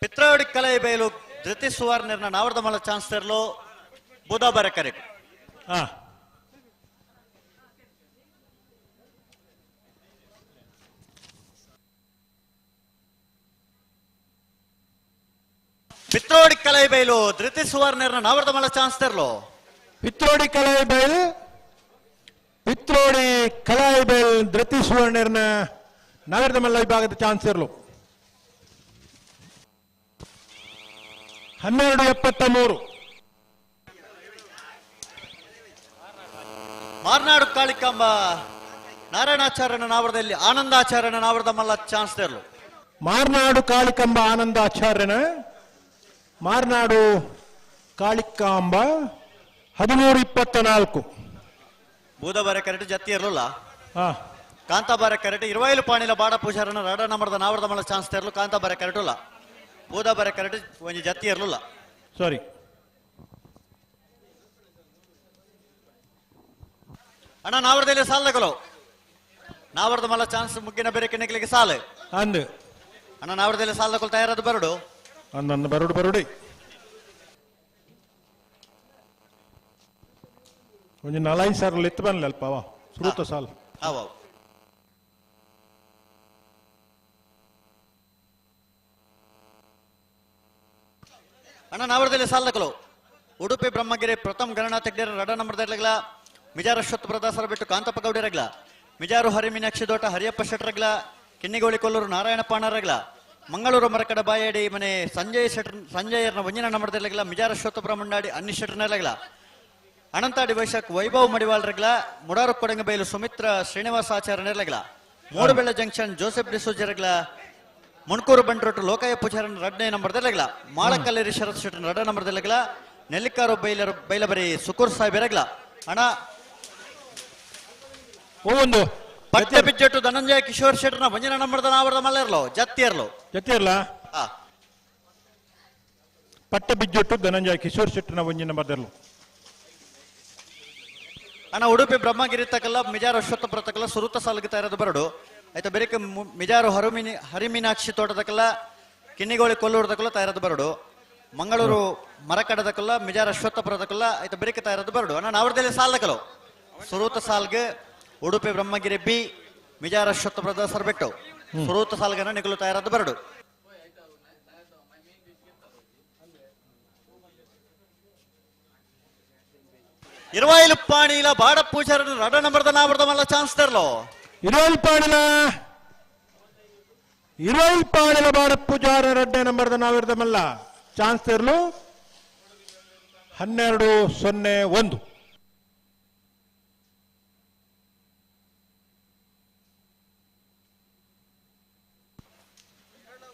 ಪಿತ್ರಾವಡಿ ಕಲೆ ಬಯಲು ಧೃತಿ ಸುವರ್ಣರ್ನ ನಾವರ್ದ ಮಲ್ಲ ಚಾನ್ಸ್ ತರಲು ಬೂದಾಬಾರೆ ಕರೆಕ್ಟ್. ಪಿತ್ರೋಡಿ ಕಲೈ ಬೈಲು ಧೃತಿ ಸುವರ್ಣರ್ನ ನಾವರ್ದ ಮಲ್ಲ ಚಾನ್ಸ್ ತರಲು. ಪಿತ್ರೋಡಿ ಕಲೈ ಬೈಲ್ ಪಿತ್ರೋಡಿ ಕಲೈ ಬೈಲ್ ಧೃತಿ ಸುವರ್ಣರ್ನ ನಾವರ್ದ ಮಲ್ಲ ವಿಭಾಗದ ಚಾನ್ಸ್ ಇರಲು 12:73. ಮಾರ್ನಾಡು ಕಾಳಿಕಾಂಬ ನಾರಾಯಣಾಚಾರ್ಯನ ನಾವರದಲ್ಲಿ ಆನಂದಾಚಾರ್ಯನ ನಾವರದ ಮಲ್ಲ ಚಾನ್ಸ್ ತರಲು. ಮಾರ್ನಾಡು ಕಾಳಿಕಾಂಬ ಆನಂದಾಚಾರ್ಯನ ಮಾರ್ನಾಡು ಕಾಳಿಕಾಂಬ 13:24. ಬೂದಬಾರೆ ಕರೆಕ್ಟ್ ಜತ್ತಿ ಇರಲಿಲ್ಲ. ಕಾಂತಾಬಾರೆ ಕರೆಕ್ಟ್ ಇರುವೈಲು ಪಾಣಿಲ ಬಾಡ ಪೂಜಾರನ ರಡ ನಮರದ ನಾವರದ ಮಲ್ಲ ಚಾನ್ಸ್ ತರಲು ಕಾಂತಾಬಾರೆ ಕರೆಕ್ಟ್ ಇಲ್ಲ. ಬೂದಾಬಾರೆ ಕರೆಕ್ಟ್ ಒಂಜಿ ಜತ್ತಿ ಇರಲಿಲ್ಲ. ಸಾರಿ ಅಣ್ಣ ನಾವರದಲ್ಲಿ ಸಾಲಗಳು ನಾವರದ ಮಲ್ಲ ಚಾನ್ಸ್ ಮುಗ್ಗಿನ ಬೇರೆ ಕೆಣ್ಣಗಳಿಗೆ ಸಾಲ ಅಂದು ಅಣ್ಣ ನಾವರದಲ್ಲಿ ಸಾಲಗಳು ತಯಾರಾದ ಬರಡು ಅಂದ ಬರಡು ಬರಡಿ ಒಂಜಿ ನಾಲೈದು ಸಾವಿರ ಎತ್ತು ಬನ್ನಿ ಅಲ್ಪ ಸುರುತ ಸಾಲ ಅವ ಅಣ್ಣ ನಾವರದಲ್ಲಿ ಸಾಲದಕಲು ಉಡುಪಿ ಬ್ರಹ್ಮಗಿರಿ ಪ್ರಥಮ್ ಗಣನಾಥ ಹೆಗ್ಡೆರ ರಡ ನಂಬರ್ದರ್ಲಗ್ಲ ಮಿಜಾರ ಅಶ್ವತ್ಥ ಪ್ರದಾಸರ ಬಿಟ್ಟು ಕಾಂತಪ್ಪ ಗೌಡರಗ್ಲ ಮಿಜಾರು ಹರಿಮೀನಾಕ್ಷಿ ದೋಟ ಹರಿಯಪ್ಪ ಶೆಟ್ಟರಗ್ಲ ಕಿನ್ನಿಗೋಳಿ ಕೊಲ್ಲೂರು ನಾರಾಯಣ ಪಾಣರಗ್ಲ ಮಂಗಳೂರು ಮರಕಡ ಬಾಯಡಿ ಮನೆ ಸಂಜಯ್ ಶೆಟ್ಟರ್ ಸಂಜಯರ್ನ ಒಂಜಿನ ನಂಬರ್ದರ್ಲಗ್ಲ ಮಿಜಾರ ಅಶ್ವತ್ಥಪುರ ಮುಂಡಾಡಿ ಅನ್ನಿ ಶೆಟ್ಟರ್ನರ್ಲಗ್ಲ ಅನಂತಾಡಿ ವೈಶಾಖ್ ವೈಭವ್ ಮಡಿವಾಳ್ರಗ್ಲ ಮುಡಾರು ಕೊಡಂಗಬೈಲು ಸುಮಿತ್ರ ಶ್ರೀನಿವಾಸ ಆಚಾರ್ಯನರ್ಲಗ್ಲ ಮೂಡಬೆಳ್ಳ ಜಂಕ್ಷನ್ ಜೋಸೆಫ್ ಡಿಸೋಜರಗ್ಲ ಮುಣ್ಕೂರು ಬಂಟ್ರೊಟ್ಟು ಲೋಕಯ್ಯ ಪೂಜಾರನ್ ರಡ್ನೇ ನಂಬರ್ದರ್ಲಗ್ಲ ಮಾಳಕಲ್ಲೇರಿ ಶರತ್ ಶೆಟ್ಟರ್ ರಡ ನಂಬರ್ದರ್ಲಗ್ಲ ನೆಲ್ಲಿಕಾರು ಬೈಲರು ಬೈಲಬರಿ ಸುಕೂರ್ ಸಾಹೇಬರಗ್ಲ ಅಣ್ಣ ಒಂದು ಪಟ್ಟೆ ಬಿಜ್ಜಟ್ಟು ಧನಂಜಯ ಕಿಶೋರ್ ಶೆಟ್ಟರ್ನ ಒಂಜಿನ ನಂಬರ್ದ ನಾವರ್ದ ಮಲ್ಲೇರ್ಲೋ ಜತ್ತಿಯರ್ಲೋ ಜತ್ತಿಯರ್ಲ ಆ. ಪಟ್ಟ ಬಿಜ್ಜೊಟ್ಟು ಧನಂಜಯ ಕಿಶೋರ್ ಶೆಟ್ಟರ್ನ ಒಂಜಿ ನಂಬರ್ದರ್ಲು ಅಣ್ಣ ಉಡುಪಿ ಬ್ರಹ್ಮಗಿರಿ ತಕಲ್ಲ ಮಿಜಾರು ಅಶ್ವತ್ಥಪುರ ತಕಲ್ಲ ಸುರುತ ಸಾಲುಗೆ ತಯಾರದ ಬರಡು ಆಯ್ತಾ ಬೇರೆ ಮಿಜಾರು ಹರುಮಿನಿ ಹರಿಮೀನಾಕ್ಷಿ ತೋಟದಕಲ್ಲ ಕಿನ್ನಿಗೋಳಿ ಕೊಲ್ಲೂರು ತಕಲ್ಲ ತಯಾರದ ಬರಡು ಮಂಗಳೂರು ಮರಕಡದಕಲ್ಲ ಮಿಜಾರ್ ಅಶ್ವತ್ಥಪುರದಕಲ್ಲ ಆಯ್ತಾ ಬೇರೆ ತಯಾರದ ಬರಡು ಅಣ್ಣ ನಾವರದಲ್ಲಿ ಸಾಲದಕಲು ಸುರೂತ ಸಾಲ್ಗೆ ಉಡುಪಿ ಬ್ರಹ್ಮಗಿರಿ ಬಿ ಮಿಜಾರ್ ಅಶ್ವತ್ಥಪುರದ ಸರ್ಬೆಟ್ಟು ಸುರೂತ ಸಾಲ್ಗನ ನಿಕಲು ತಯಾರದ ಬರಡು. ಇರುವಾಯಿಲು ಪಾಣಿಲ ಬಾಡ ಪೂಜಾರನ ರಡ ನಂಬರ್ದ ನಾವರ್ದ ಮಲ್ಲ ಚಾನ್ಸ್ ತರ್ಲೋ ಇರುವೈಲ್ ಪಾಣಿಲ ಬಾಡ ಪೂಜಾರ ರಡ್ಡೆ ನಂಬರ್ದ ನಾವಿರ್ದ ಮಲ್ಲ ಚಾನ್ಸ್ ತರ್ಲು 12-0-1.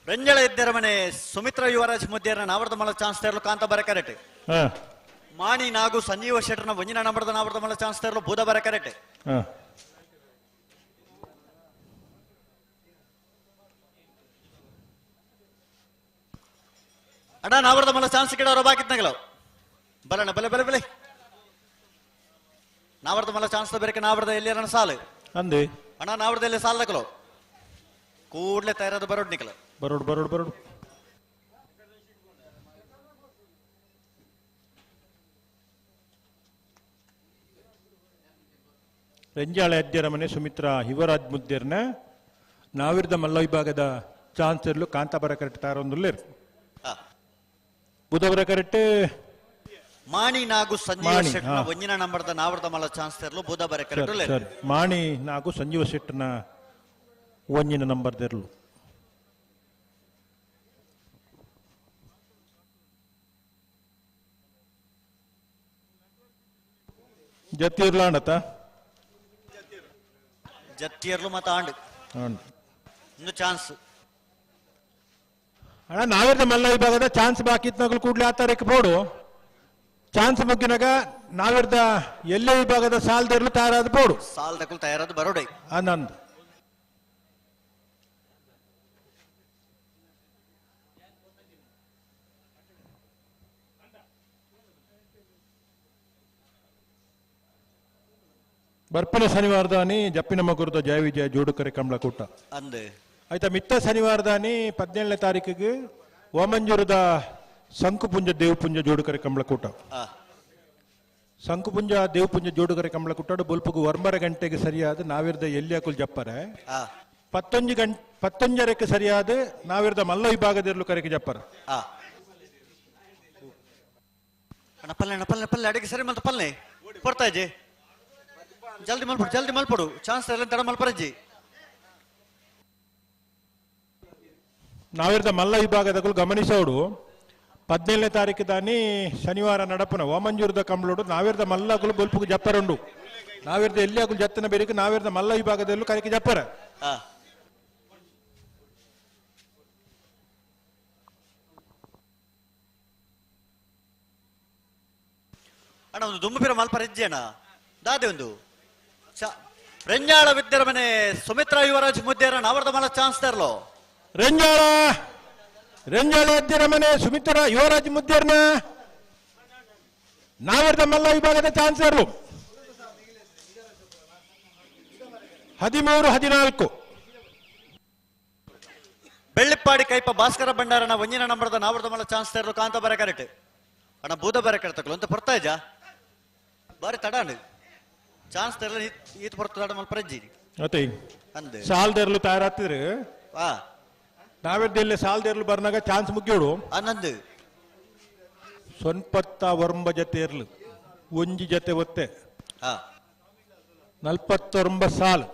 ರಂಜಳ ಇದ್ದರ ಮನೆ ಸುಮಿತ್ರಾ ಯುವರಾಜ್ ಮುದ್ದೇರ ನಾವರ್ದ ಮಲ್ಲ ಚಾನ್ಸ್ ತರ್ಲು ಕಾಂತ ಬರ ಕರೆಕ್ಟ್. ಮಾಣಿ ನಾಗು ಸಂಜೀವ ಶೆಟ್ಟರ್ನ ಒಂಜಿನ ನಂಬರ್ದ ನಾವರ್ದ ಮಲ್ಲ ಚಾನ್ಸ್ ತರ್ಲು ಬೂದ ಬರ ಕರೆಕ್ಟ್. ಅಣ್ಣ ನಾವರ್ದ ಮಲ್ಲ ಚಾನ್ಸ್ ಗಿಡವರ ಬಾಕಿತ್ನಗಲ ಬಲಣ್ಣ ಬಲೆ ಬಲೆ ಬಲೆ ನಾವರ್ದ ಮಲ್ಲ ಚಾನ್ಸ್ ಬೇರೆ ನಾವರ್ದ ಎಲ್ಲಿ ಸಾಲು ಅಂದೆ ಅಣ್ಣ ನಾವರ್ದ ಎಲ್ಲಿ ಸಾಲ್ ತಕಲೋ ಕೂಡ್ಲೆ ತಯಾರಾದ ಬರೋಡ್ ನಿಕಲ ಬರೋಡ್ ಬರೋಡ್ ಬರೋಡ್ ರಂಜಾಳ ಅದ್ಯರ ಮನೆ ಸುಮಿತ್ರಾ ಯುವರಾಜ್ ಮುದ್ದೇರ್ನ ನಾವಿರ್ದ ಮಲ್ಲ ವಿಭಾಗದ ಚಾನ್ಸರ್ಲು ಕಾಂತಾಬರ ಕರೆಕ್ಟ್ ತಾರೊಂದುಲ್ಲೇರು ಬುಧವರ ಕರೆಕ್ಟ್ ಮಾಣಿ ನಾಗು ಸಂಜೀವ ಮಾಣಿ, ಶೆಟ್ಟನ ಹಾ. ಒಂಜಿನ ನಂಬರ್ದ ನಾವರ್ದ ಮಲ್ಲ ಚಾನ್ಸ್ ತರ್ಲು ಬುಧ ಬರ ಕರೆಕ್ಟ್ ಸರಿ, ಸರಿ. ಮಾಣಿ ನಾಗು ಸಂಜೀವ ಶೆಟ್ಟನ ಒಂಜಿನ ನಂಬರ್ ತೆರಲು ಜತ್ತಿರ್ಲಾಂಡತ ಜತ್ತಿಯರ್ಲು ಮತ್ತ ಆಂಡ್ ಇನ್ನು ಚಾನ್ಸ್ ಅಣ್ಣ ನಾವಿರ್ದ ಮಲ್ಲ ವಿಭಾಗದ ಚಾನ್ಸ್ ಬಾಕಿ ಇತ್ನಗಲು ಕೂಡ್ಲೆ ಆ ತಾರೀಕು ಬೋಡು ಚಾನ್ಸ್ ಮುಗ್ಗಿನಾಗ ನಾವಿರ್ದ ಎಲ್ಲೇ ವಿಭಾಗದ ಸಾಲದಿರ್ಲು ತಯಾರಾದ ಬೋಡು ಸಾಲ್ ದಕಲು ತಯಾರಾದ ಬರೋಡೆ ಆನಂದ್ ಬರ್ಪಿನ ಶನಿವಾರದಾನಿ ಜಪ್ಪಿನ ಮಗುರದ ಜಯ ವಿಜಯ ಜೋಡುಕರೆ ಕಮಲಕೂಟ ಅಂದ್ ಆಯ್ತಾ ಮಿತ್ತ ಶನಿವಾರದಾನಿ 17ನೇ ತಾರೀಕಿಗೆ ಓಮಂಜೂರದ ಶಂಕುಪುಂಜ ದೇವಪುಂಜ ಜೋಡುಕರೆ ಕಮಲಕೂಟ. ಶಂಕುಪುಂಜ ದೇವಪುಂಜ ಜೋಡುಕರೆ ಕಮಲಕೂಟ ಬೊಲ್ಪುಗು 9 ಗಂಟೆಗೆ ಸರಿಯಾದ ನಾವಿರ್ದ ಎಲ್ಲಿಯಾಕುಲ್ ಜಪ್ಪರೆ 11:30ಕ್ಕೆ ಸರಿಯಾದ ನಾವಿರ್ದ ಮಲ್ಲ ವಿಭಾಗದಿರ್ಲು ಕರೆಗೆ ಜಪ್ಪರ. ಅಣ್ಣ ಪಲ್ಲೆ ಅಣ್ಣ ಪಲ್ಲೆ ಪಲ್ಲೆ ಅಡಿಗೆ ಸರಿ ಮಲ್ತ ಪಲ್ಲೆ ಕೊಡ್ತಾ ಇಜ್ಜಿ ಜಲ್ದಿ ಮಲ್ಪಡು ಜಲ್ದಿ ಮಲ್ಪಡು ಚಾನ್ಸ್ ಎಲ್ಲ ತಡ ಮಲ್ಪರಜ್ಜಿ. ನಾವಿರ್ದ ಮಲ್ಲ ವಿಭಾಗದಗಳು ಗಮನಿಸೋಡು 17ನೇ ತಾರೀಕು ದಾನಿ ಶನಿವಾರ ನಡಪುನ ಓಮಂಜೂರದ ಕಂಬಳೋಡು ನಾವಿರ್ದ ಮಲ್ಲಗಳು ಬೊಲ್ಪುಗು ಜಪ್ಪರುಂಡು ನಾವಿರ್ದ ಎಲ್ಲಿ ಜತ್ತನ ಬೇರೆ ನಾವಿರ್ದ ಮಲ್ಲ ವಿಭಾಗದಲ್ಲೂ ಕರೆಗೆ ಜಪ್ಪರ. ಅಣ್ಣ ಒಂದು ದುಂಬುಪಿರ ಮಲ್ಪರ ಇಜ್ಜಿ ಅಣ್ಣ ದಾದೆ ಒಂದು ರೆಂಜಾಳ ವಿದ್ಯರ ಮನೆ ಸುಮಿತ್ರಾ ಯುವರಾಜ್ ಮುದ್ದೇರ ನಾವರ್ದ ಮಲ್ಲ ಚಾನ್ಸ್ ತರ್ಲೋ ರೆಂಜಾಳ ರೆಂಜಾಳ ಅದ್ಯರ ಮನೆ ಸುಮಿತ್ರ ಯುವರಾಜ್ ಮುದ್ದೇರ್ನ ನಾವರ್ದ ಮಲ್ಲ ವಿಭಾಗದ ಚಾನ್ಸರ್ಲು 13-14. ಬೆಳ್ಳಿಪ್ಪಾಡಿ ಕೈಪ ಭಾಸ್ಕರ ಭಂಡಾರನ ಒಂಜಿನ ನಂಬರ್ದ ನಾವರ್ದ ಮಲ್ಲ ಚಾನ್ಸ್ ತರ್ಲು ಕಾಂತ ಬರ ಕರೆಕ್ಟ್ ಅಣ್ಣ ಬೂದ ಬರ ಕರೆಕ್ಟ್ ಅಂತ ಬರ್ತಾ ಇಜ್ಜಾ ಬಾರಿ ತಡ ಚಾನ್ಸ್ ತರಲ ಈತ ಬರ್ತ ತಡ ಮಲ್ಪ ರಜ್ಜಿ ಅತ್ತೆ ಅಂದೆ ಸಾಲ್ದೇರ್ಲು ತಯಾರಾಗ್ತಿದ್ರು ನಾವೆದ್ದ ಇಲ್ಲಿ ಸಾಲ್ದೇರ್ಲು ಬರ್ನಾಗ ಚಾನ್ಸ್ ಮುಗಿಯೋಡು ಆನಂದ್ ಸೊನ್ಪತ್ತ ಒರ್ಂಬ ಜತೆ ಇರ್ಲು ಒಂಜಿ ಜತೆ ಒತ್ತೆ 49 ಸಾಲ್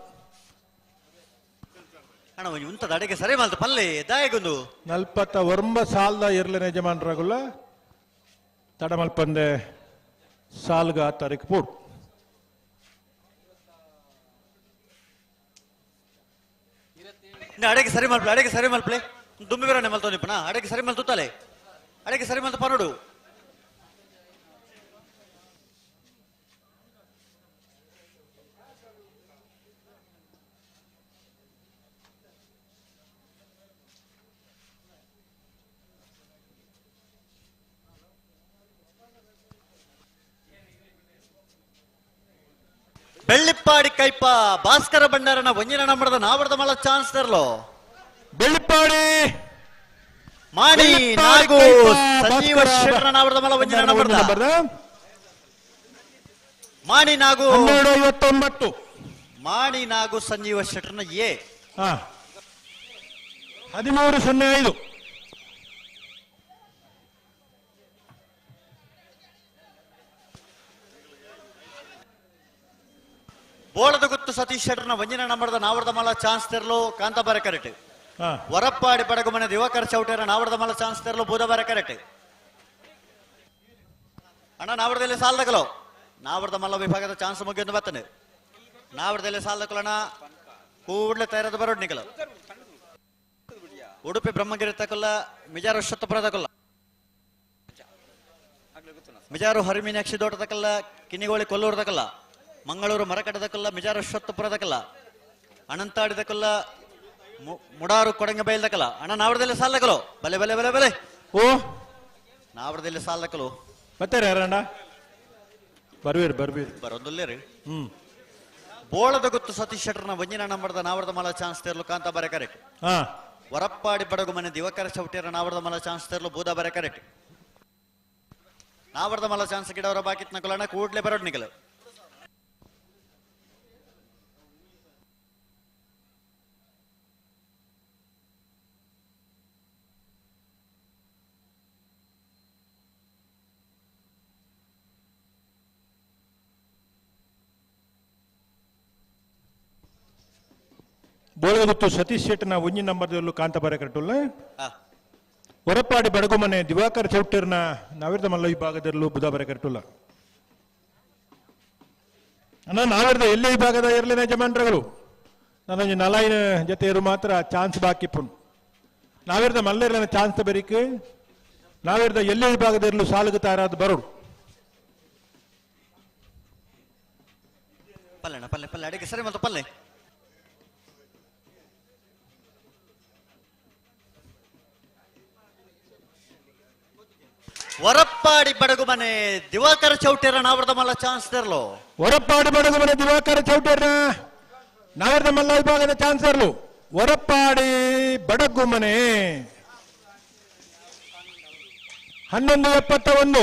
ಅಣ್ಣ ಒಂಜಿ ಉಂತದ ಅಡಿಗೆ ಸರಿ ಮಲ್ತು ಪಲ್ಲೆ ದಾಯಗೊಂದು 49 ಸಾಲ್ದ ಇರ್ಲಿನ ಯಜಮಾನರಾಗುಲ್ಲ ತಡಮಲ್ಪಂದೆ ಸಾಲ್ಗ ತಾರೀಕು ಪೋಡು ಅಡಿಗೆ ಸರಿ ಮಲ್ಪಲೆ ಅಡಿಗೆ ಸರಿ ಮಲ್ಪಲೆ ದುಂಬಿ ಬರೋಣ ಮಲ್ತೋ ನಿಪ್ಪಣ ಅಡಿಗೆ ಸರಿ ಮಲ್ತು ತಲೆ ಅಡಿಗೆ ಸರಿ ಮಲ್ತು ಪನೋಡು ಬೆಳ್ಳಿಪ್ಪಾಡಿ ಕೈಪ ಭಾಸ್ಕರ ಭಂಡಾರನ ಒಂಜಿನ ನಂಬರದ ನಾವರದ ಮಳ ಚಾನ್ಸ್ ತರಲೋ ಬೆಳ್ಳಿಪ್ಪಾಡಿ ಮಾಡಿ ನಾಗು ಸಂಜೀವ ಶೆಟ್ಟರ ನಾವರದ ಮಳ ಒಂಜಿನ ನಂಬರದ ಮಾಣಿ ನಾಗು 12:59 ಮಾಣಿ ನಾಗು ಸಂಜೀವ ಶೆಟ್ಟರ್ನ ಎ 13:05 ಬೋಳದ ಗುತ್ತು ಸತೀಶ್ ಶೆಟ್ಟರ್ನ ಒಂಜಿನ ನಂಬರದ ನಾವರದ ಮಳ ಚಾನ್ಸ್ ತೆರಲು ಕಾಂತಾಬಾರ ಕರೆಕ್ಟ್ ವರಪ್ಪಾಡಿ ಪಡಗುಮನೆ ದಿವಾಕರ್ ಚೌಟೇರ ನಾವರದ ಮಲ ಚಾನ್ಸ್ ತೆರಲು ಬೂದಬಾರ ಕರೆಕ್ಟ್ ಅಣ್ಣ ನಾವರದಲ್ಲಿ ಸಾಲದಕಲು ನಾವರದ ಮಲ್ಲ ವಿಭಾಗದ ಚಾನ್ಸ್ ಮುಗಿಯೊಂದು ಬರ್ತಾನೆ ನಾವರದಲ್ಲಿ ಸಾಲದಕಲಣ್ಣ ಕೂಡಲೇ ತಯಾರಾದ ಬರೋಡ್ ನಿಕಲು ಉಡುಪಿ ಬ್ರಹ್ಮಗಿರಿ ತಕಲ್ಲ ಮಿಜಾರು ಶತಪುರ ತಕಲ್ಲ ಮಿಜಾರು ಹರಿಮೀನಾಕ್ಷಿ ದೋಟ ತಕಲ್ಲ ಕಿನಿಗೋಳಿ ಕೊಲ್ಲೂರು ತಕಲ್ಲ ಮಂಗಳೂರು ಮರಕಟ್ಟದಕ್ಕಲ್ಲ ಮಿಜಾರು ಶತಪುರದಕ್ಕಲ್ಲ ಅನಂತಾಡಿದಕ್ಕಲ್ಲ ಮುಡಾರು ಕೊಡಂಗ ಬೈಲ್ದಕಲ್ಲ ಅಣ್ಣ ನಾವರದಲ್ಲಿ ಸಾಲದಕಲು ಬಲೆ ಬಲೆ ಬಲೆ ಬಲೆ ಓ ನಾವರದಲ್ಲಿ ಸಾಲದಕಲು ಮತ್ತೆ ಯಾರಣ್ಣ ಬರ್ವೀರ್ ಬರ್ವೀರ್ ಬರೋದಿಲ್ಲ ರೀ ಬೋಳದ ಗುತ್ತು ಸತೀಶ್ ಶೆಟ್ಟರ್ನ ಒಂಜಿನ ನಂಬರದ ನಾವರದ ಮಲ ಚಾನ್ಸ್ ತೇರ್ಲು ಕಾಂತ ಬರೆ ಕರೆಕ್ಟ್ ವರಪ್ಪಾಡಿ ಬಡಗು ಮನೆ ದಿವಕರ ಚೌಟಿಯರ ನಾವರದ ಮಲ ಚಾನ್ಸ್ ತೇರ್ಲು ಬೂದ ಬರೆ ಕರೆಕ್ಟ್ ನಾವರದ ಮಲ ಚಾನ್ಸ್ ಗಿಡವರ ಬಾಕಿತ್ ನಕಲಣ್ಣ ಕೂಡ್ಲೆ ಬರೋಡ್ ನಿಕಲು ಬೋಳಗುತ್ತು ಸತೀಶ್ ಶೆಟ್ಟನ ಒಂಜಿ ನಂಬರ್ದಲ್ಲೂ ಕಾಂತಬಾರೆ ಕಟ್ಟುಲ್ಲ ಹೊರಪಾಡಿ ಬಡಗುಮನೆ ದಿವಾಕರ್ ಚೌಟರ್ನ ನಾವಿರದ ಮಲ್ಲ ವಿಭಾಗದಲ್ಲೂ ಬುಧಾಬಾರೆ ಕಟ್ಟುಲ್ಲ ಅಣ್ಣ ನಾವಿರದ ಎಲ್ಲಿ ವಿಭಾಗದ ಇರಲಿನ ಯಜಮಾನ್ರಗಳು ನಾನೊಂಜಿ ನಲಾಯಿನ ಜೊತೆ ಇರು ಮಾತ್ರ ಚಾನ್ಸ್ ಬಾಕಿ ಪುನ್ ನಾವಿರದ ಮಲ್ಲೆರ್ಲನ ಚಾನ್ಸ್ ಬರಿಕ್ ನಾವಿರದ ಎಲ್ಲಿ ವಿಭಾಗದ ಇರಲು ಸಾಲುಗ ತಾರಾದ ಬರೋಡು ಪಲ್ಲೆಣ್ಣ ಪಲ್ಲೆ ಪಲ್ಲೆ ಅಡಿಗೆ ಸರಿ ಮತ್ತು ಪಲ್ಲೆ ವರಪ್ಪಾಡಿ ಬಡಗುಮನೆ ದಿವಾಕರ ಚೌಟೇರ ನಾವರದ ಮಲ್ಲ ಚಾನ್ಸ್ ತರಲು ಹೊರಪಾಡಿ ಬಡಗುಮನೆ ದಿವಾಕರ ಚೌಟೇರ ನಾವರದ ಮಲ್ಲ ವಿಭಾಗದ ಚಾನ್ಸ್ ತರಲು ಹೊರಪಾಡಿ ಬಡಗುಮನೆ 11:71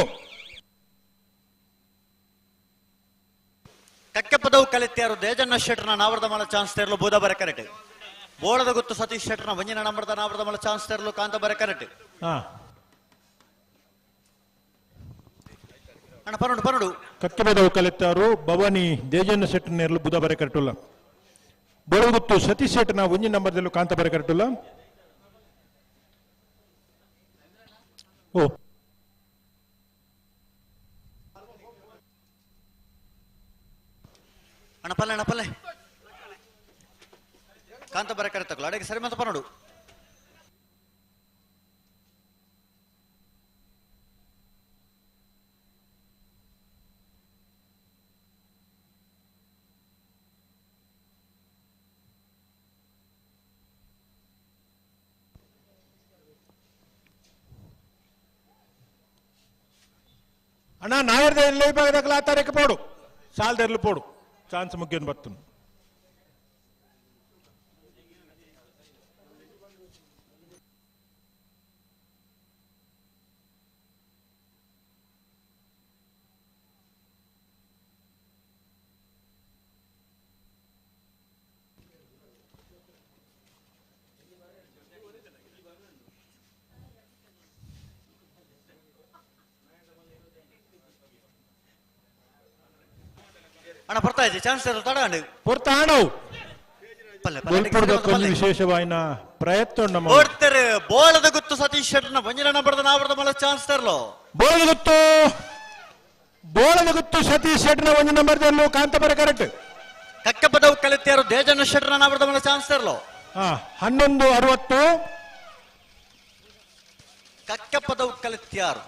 ಕಕ್ಕೆಪದವು ಕಲಿತ್ಯಾರು ದೇಜಣ್ಣ ಶೆಟ್ಟರ್ನ ನಾವರದ ಮಲ್ಲ ಚಾನ್ಸ್ ತರಲು ಬೂದಬರ ಕರೆಕ್ಟ್ ಬೋಳದ ಗುತ್ತು ಸತೀಶ್ ಶೆಟ್ಟರ್ನ ಒಂಜಿನ ನಂಬರದ ನಾವರದ ಮಲ್ಲ ಚಾನ್ಸ್ ತರಲು ಕಾಂತಬರ ಕರೆಕ್ಟ್ ಅಣ್ಣ ಪನ್ನೊಂಡು ಪನ್ನೊಂಡು ಕಕ್ಕೆಬದವು ಕಲಿತಾರು ಭವಾನಿ ದೇಜಣ್ಣ ಶೆಟ್ಟರ್ನೇರ್ಲು ಬುಧ ಬರೆ ಕರೆಟುಲ್ಲ ಬೋಳಗುತ್ತು ಸತೀಶ್ ಶೆಟ್ಟರ್ನ ಒಂಜಿ ನಂಬರ್ದಲ್ಲೂ ಕಾಂತ ಬರೆ ಕರೆಟುಲ್ಲ ಓ ಅಣ್ಣ ಪಲ್ಲೆ ಅಣ್ಣ ಪಲ್ಲೆ ಕಾಂತ ಬರೆ ಕರೆ ತಗೊಳ್ಳು ಅಡಿಗೆ ಸರಿ ಮತ್ತೆ ಪನ್ನೊಂಡು ಅಣ್ಣ ನಾಯರ್ದ ಎಲ್ಲ ವಿಭಾಗದ ಆ ತಾರೀಕು ಪೋಡು ಸಾಲದರ್ಲು ಪೋಡು ಚಾನ್ಸ್ ಮುಗಿಯೋನು ಬರ್ತನು ಅಣ್ಣ ಬರ್ತಾ ಇದೆ ಚಾನ್ಸ್ ತಡ ಪೊರ್ತಾಣವು ವಿಶೇಷವಾಯಿನ ಪ್ರಯತ್ನ ನಮ್ಮ ಓಡ್ತಾರೆ ಬೋಳದ ಗುತ್ತು ಸತೀಶ್ ಶೆಟ್ಟರ್ನ ಒಂಜಿನ ನಂಬರ್ದ ನಾವರ್ದ ಮಲ ಚಾನ್ಸ್ ತರಲೋ. ಬೋಳದ ಗುತ್ತು, ಬೋಳದ ಗುತ್ತು ಸತೀಶ್ ಶೆಟ್ಟರ್ನ ಒಂದು ನಂಬರ್ ತರಲು ಕಾಂತಪರ ಕರೆಕ್ಟ್. ಕಕ್ಕಪದವು ಕಲಿತ್ಯಾರು ದೇಜನ ಶೆಟ್ಟರ್ನ ನಾವರ್ದ ಮಲ ಚಾನ್ಸ್ ತರಲೋ. 11:60. ಕಕ್ಕಪದವು ಕಲಿತ್ಯಾರು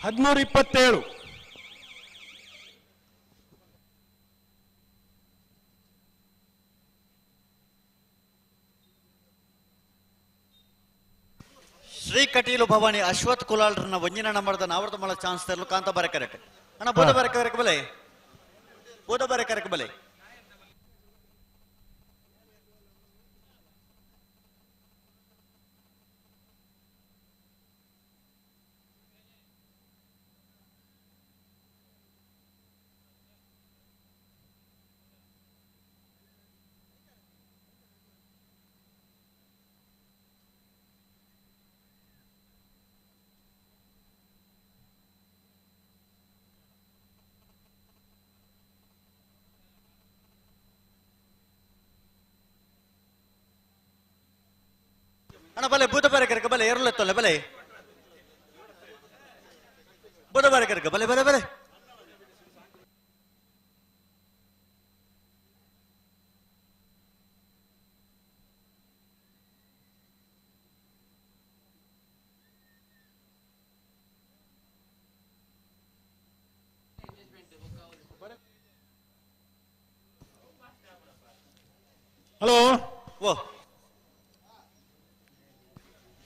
13:27. ಶ್ರೀ ಕಟೀಲು ಭವಾನಿ ಅಶ್ವಥ್ ಕುಲಾಲ್ರನ್ನ ಒಂಜಿನ ನಂಬರ್ದ ನಾವರ್ದ ಮಲ ಚಾನ್ಸ್ ತರಲು ಕಾಂತ ಬರೆ ಕರೆಕ್ಟ್. ಅಣ್ಣ ಬೋಧ ಬರೆ ಕರೆಕ್ ಬಲೆ, ಬೋಧ ಬರೆ ಕರೆಕ್ ಬಲೆ. ಅಣ್ಣ ಬಲೆ ಬೂತ ಬಾರೆ ಕರಕ ಬಲೆ ಎರಲೆತ್ತೊಲ್ಲೆ ಬಲೆ ಬೂತ ಬಾರೆ ಕರಕ ಬಲೆ ಬಲೆ ಬಲೆ. ಹಲೋ ಓ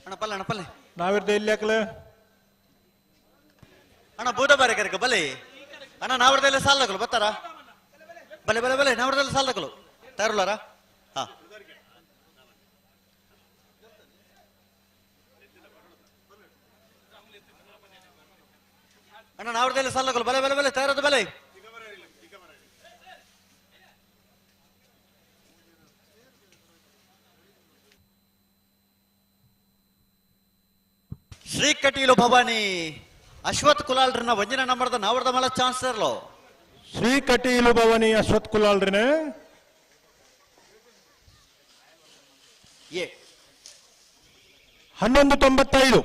ಅಣ್ಣ ಪಲ್ಲೆ, ಅಣ್ಣ ಪಲ್ಲೆ. ನಾವಿರ್ದ ಇಲ್ಲಿ ಯಾಕಲೆ? ಅಣ್ಣ ಬೂದ ಬಾರೆ ಕರಕ ಬಲೆ. ಅಣ್ಣ ನಾವರ್ದೆಲ್ಲ ಸಾಲದಕಲು ಬರ್ತಾರ? ಬಲೆ ಬಲೆ ಬಲೆ ನಾವರ್ದೆಲ್ಲ ಸಾಲದಕಲು ತಯಾರುಲ್ಲಾರ? ಹಾ ಅಣ್ಣ ನಾವರ್ದೆಲ್ಲ ಸಾಲದಕಲು ಬಲೆ ಬಲೆ ಬಲೆ ತಯಾರದು ಬಲೆ. ಶ್ರೀ ಕಟೀಲು ಭವಾನಿ ಅಶ್ವಥ್ ಕುಲಾಲ್ರನ್ನ ಒಂಜಿನ ನಂಬರ್ದ ನಾವರ್ದ ಮಲ ಚಾನ್ಸ್ ತರಲೋ. ಶ್ರೀ ಕಟೀಲು ಭವಾನಿ ಅಶ್ವಥ್ ಕುಲಾಲ್ರನೇ 11:95.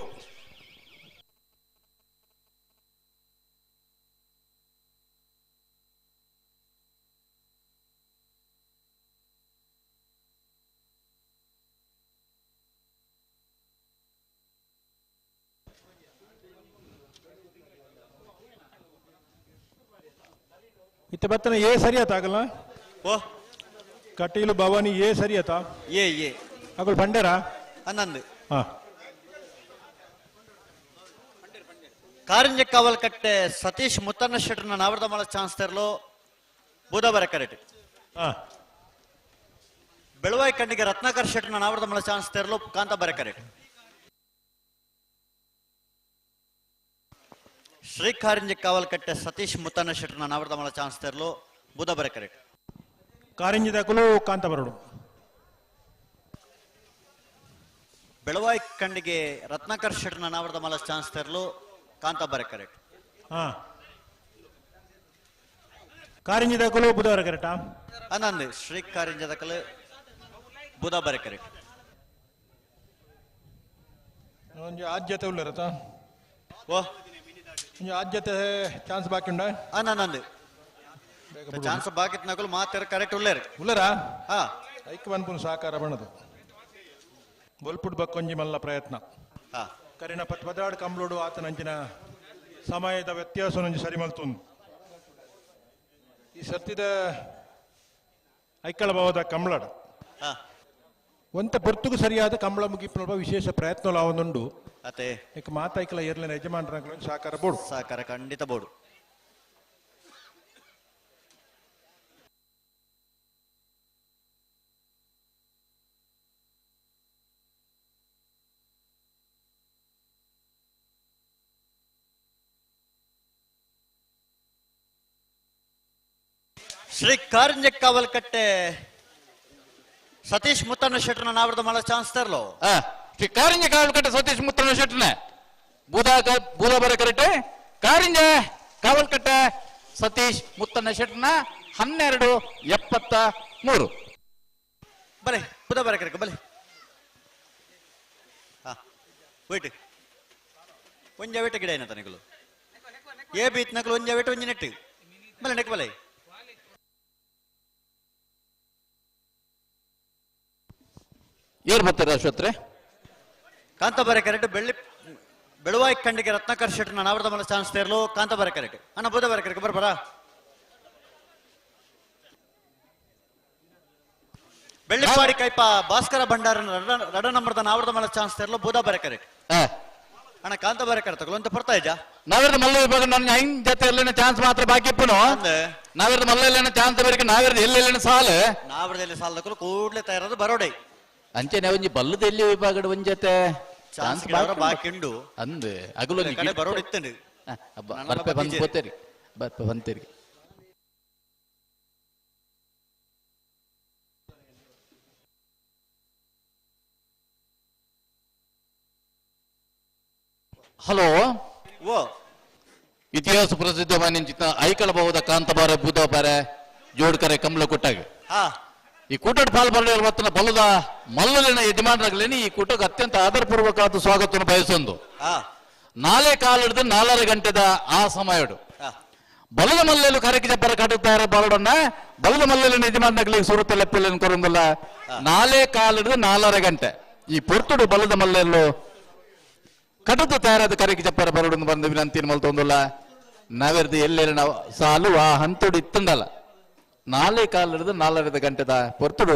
ಇತ್ತ ಬತ್ತನ ಏ ಸರಿ ಆತ ಆಗಲ್ಲ? ಓ ಕಟೀಲು ಭವಾನಿ ಏ ಸರಿ ಆತ? ಏ ಏ ಅಗಲ್ ಬಂಡೇರಾ? ಅನ್ನಂದು. ಹಾ ಕಾರಂಜ ಕಾವಲ್ಕಟ್ಟೆ ಸತೀಶ್ ಮುತ್ತಣ್ಣ ಶೆಟ್ಟರ್ನ ನಾವರ್ದ ಮಲ ಚಾನ್ಸ್ ತರಲು ಬೂದಬರ ಕರೆಕ್ಟ್. ಬೆಳವಾಯಿ ಕಣ್ಣಿಗೆ ರತ್ನಾಕರ್ ಶೆಟ್ಟರ್ನ ನಾವರ್ದ ಮಲ ಚಾನ್ಸ್ ತರಲು ಕಾಂತಾಬರ ಕರೆಕ್ಟ್. ಶ್ರೀ ಕಾರಂಜಿ ಕಾವಲ್ಕಟ್ಟೆ ಸತೀಶ್ ಮುತ್ತಣ್ಣ ಶೆಟ್ಟರ್ನ ನಾವರ್ದ ಮಲ ಚಾನ್ಸ್ ತರಲು ಬೂದಬರ ಕರೆಕ್ಟ್. ಕಾರಂಜಿ ದಾಖಲು ಕಾಂತಾಬರಡು. ಬೆಳವಾಯಿ ಕಣ್ಣಿಗೆ ರತ್ನಾಕರ್ ಶೆಟ್ಟರ್ನ ನಾವರ್ದ ಮಲ ಚಾನ್ಸ್ ತರಲು ಕಾಂತಾಬರ ಕರೆಕ್ಟ್. ಹಾ ಕಾರಂಜಿ ದಾಖಲು ಬುಧವಾರ ಕರೆಕ್ಟಾ? ಅನ್ನಂದು ಶ್ರೀ ಕಾರಂಜಿ ದಾಖಲು ಬುಧವಾರ ಕರೆಕ್ಟ್. ಒಂಜಿ ಆದ್ಯತೆ ಉಳ್ಳರತ? ಓ ಒಂಜಿ ಆದ್ಯತೆ ಚಾನ್ಸ್ ಬಾಕಿ ಉಂಡ? ಅನ್ನಂದು ಚಾನ್ಸ್ ಬಾಕಿ ನಕಲು ಮಾತಾರ ಕರೆಕ್ಟ್ ಉಳ್ಳೇರು ಉಳ್ಳರಾ? ಹಾ ಐಕ್ ಬನ್ಪುನ್ ಸಹಕಾರ ಬಣ್ಣದು ಬೊಲ್ಪುಡ್ ಬಕ್ಕೊಂಜಿ ಮಲ್ಲ ಪ್ರಯತ್ನ. ಹಾ ಕರಿನ ಪತ್ಪದಾಡ್ ಕಂಬ್ಲೋಡು ಆತನಂಚಿನ ಸಮಯದ ವ್ಯತ್ಯಾಸ ನಂಜಿ ಸರಿ ಮಲ್ತುಂದು. ಈ ಸತ್ತಿದ ಐಕ್ಕಳ ಭಾವದ ಕಂಬ್ಳಾಡ್ ಒಂತ ಪೊರ್ತುಗು ಸರಿಯಾದ ಕಂಬಳ ಮುಗಿಪ್ಪ ವಿಶೇಷ ಪ್ರಯತ್ನ ಲಾವೊಂದುಂಡು. ಅತೆ ಇಕ್ ಮಾತಾಯ್ಕಲ ಏರ್ಲಿನ ಯಜಮಾನರ ಸಹಕಾರ ಬೋಡು. ಸಹಕಾರ ಖಂಡಿತ ಬೋಡು. ಶ್ರೀ ಕಾರಂಜ ಕಾವಲ್ಕಟ್ಟೆ ಸತೀಶ್ ಮುತ್ತಣ್ಣ ಶೆಟ್ಟರ್ನ ನಾವರ್ದ ಮಲ ಚಾನ್ಸ್ ತರಲೋ. ಶ್ರೀ ಕಾರಂಜ ಕಾವಲ್ಕಟ್ಟೆ ಸತೀಶ್ ಮುತ್ತಣ್ಣ ಶೆಟ್ಟರ್ನ ಬೂದ ಬರ ಕರೆಕ್ಟ್. ಕಾರಂಜ ಕಾವಲ್ಕಟ್ಟೆ ಸತೀಶ್ ಮುತ್ತಣ್ಣ ಶೆಟ್ನ 12:73. ಬಲೆ ಪುದ ಬರಕರಕ ಬಲೆ. ಹಾ ವೇಟ್ ಒಂಜ ವೇಟ ಗಿಡ ಏನಂತ ನಿಕಲು ಎ ಬಿ ನಕಲು ಒಂಜ ವೇಟ ಒಂಜಿ ನೆಟ್ಟು ಬಲೆ ನೆಕ್ ಬಲೆ. ಏರ್ ಬರ್ತಾರೆ ಅಶ್ವತ್ರೆ? ಕಾಂತಾಬಾರೆ ಕರೆಕ್ಟ್ ಬೆಳ್ಳಿ ಬೆಳುವಾಯಿ ಖಂಡಿಗೆ ರತ್ನಾಕರ್ ಶೆಟ್ಟಿ ನಾನು ಅವರದ ಮೇಲೆ ಚಾನ್ಸ್ ತೇರ್ಲು. ಕಾಂತಾಬಾರೆ ಕರೆಕ್ಟ್ ಅಣ್ಣ ಬುಧಬಾರೆ ಕರೆಕ್ಟ್ ಬರ್ಬರ. ಬೆಳ್ಳಿಪಾಡಿ ಕೈಪ ಭಾಸ್ಕರ ಭಂಡಾರ ರಡ ನಂಬರ್ದ ನಾವರದ ಮೇಲೆ ಚಾನ್ಸ್ ತೇರ್ಲು. ಬುಧಬಾರೆ ಕರೆಕ್ಟ್ ಅಣ್ಣ ಕಾಂತಾಬಾರೆ ಕರೆಕ್ಟ್ ತಗೊಳ್ಳು ಅಂತ ಬರ್ತಾ ಇದ್ಯಾ? ನಾವಿರದ ಮಲ್ಲ ವಿಭಾಗ ನನ್ನ ಐನ್ ಜೊತೆ ಎಲ್ಲ ಚಾನ್ಸ್ ಮಾತ್ರ ಬಾಕಿ ಇಪ್ಪನು. ನಾವಿರದ ಮಲ್ಲ ಎಲ್ಲ ಚಾನ್ಸ್ ಬರಕ್ಕೆ ನಾವಿರದ ಎಲ್ಲೆಲ್ಲ ಸಾಲ ನಾವರದ ಎಲ್ಲಿ ಸಾಲ ತಗೊಳ್ಳು ಕೂಡ್ಲೆ ತಯಾರಾದ ಬರೋಡೆ. ಅಂಚೆನೆ ಒಂಜಿ ಬಲ್ಲದ ಎಲ್ಲಿ ವಿಭಾಗದ ಒಂಜಿ ಜೊತೆ ಚಾನ್ಸ್ ಬಾಕಿ ಉಂಡು ಅಂದ್ ಅಗಲು ಕಡೆ ಬರೋಡೆ ಇತ್ತಂಡು. ಬರ್ಪೆ ಬಂದು ಪೋತೇರಿ ಬರ್ಪೆ ಬಂತೇರಿ. ಹಲೋ ಓ ಇತಿಹಾಸ ಪ್ರಸಿದ್ಧವಾದ ಐಕಳಬಹುದ ಕಾಂತಬಾರೆ ಬೂದಬಾರೆ ಜೋಡ್ಕರೆ ಕಮಲ ಕೊಟ್ಟಾಗ ಈ ಕೂಟದ ಪಾಲ್ ಬರಲಿರುವ ಬಲದ ಮಲ್ಲಲಿನ ಯಜಮಾನರಾಗಲೇನಿ ಈ ಕೂಟಕ್ಕೆ ಅತ್ಯಂತ ಆದರಪೂರ್ವಕವಾದ ಸ್ವಾಗತವನ್ನು ಬಯಸೊಂದು. ನಾಳೆ ಕಾಲಿಡ್ದು 4.5 ಗಂಟೆದ ಆ ಸಮಯಡು ಬಲದ ಮಲ್ಲಲು ಕರಕಿದ ಬರ ಕಟ್ಟುತ್ತಾರೆ ಬರಡನ್ನ ಬಲದ ಮಲ್ಲಲಿನ ಯಜಮಾನರಾಗಲಿ ಸುರುತ್ತ ಲೆಪ್ಪೆಲ್ಲ ಕೊರಂದಲ್ಲ. ನಾಳೆ ಕಾಲಿಡ್ದು 4.5 ಗಂಟೆ ಈ ಪೊರ್ತುಡು ಬಲದ ಮಲ್ಲೆಲ್ಲು ಕಟುತ್ತ ತಯಾರಾದ ಕರಕಿ ಚಪ್ಪರ ಬರಡನ್ನು ಬಂದ ವಿನಂತಿ ಮಲ್ತೊಂದುಲ್ಲ. ನಾವೆರ್ದು ಎಲ್ಲೆಲ್ಲ ನಾವು ಸಾಲು ಆ ಹಂತುಡು ಇತ್ತಂದಲ್ಲ. ನಾಳೆ ಕಾಲಿಡ್ದು 4.5 ಗಂಟೆದ ಪೊರ್ತುಡು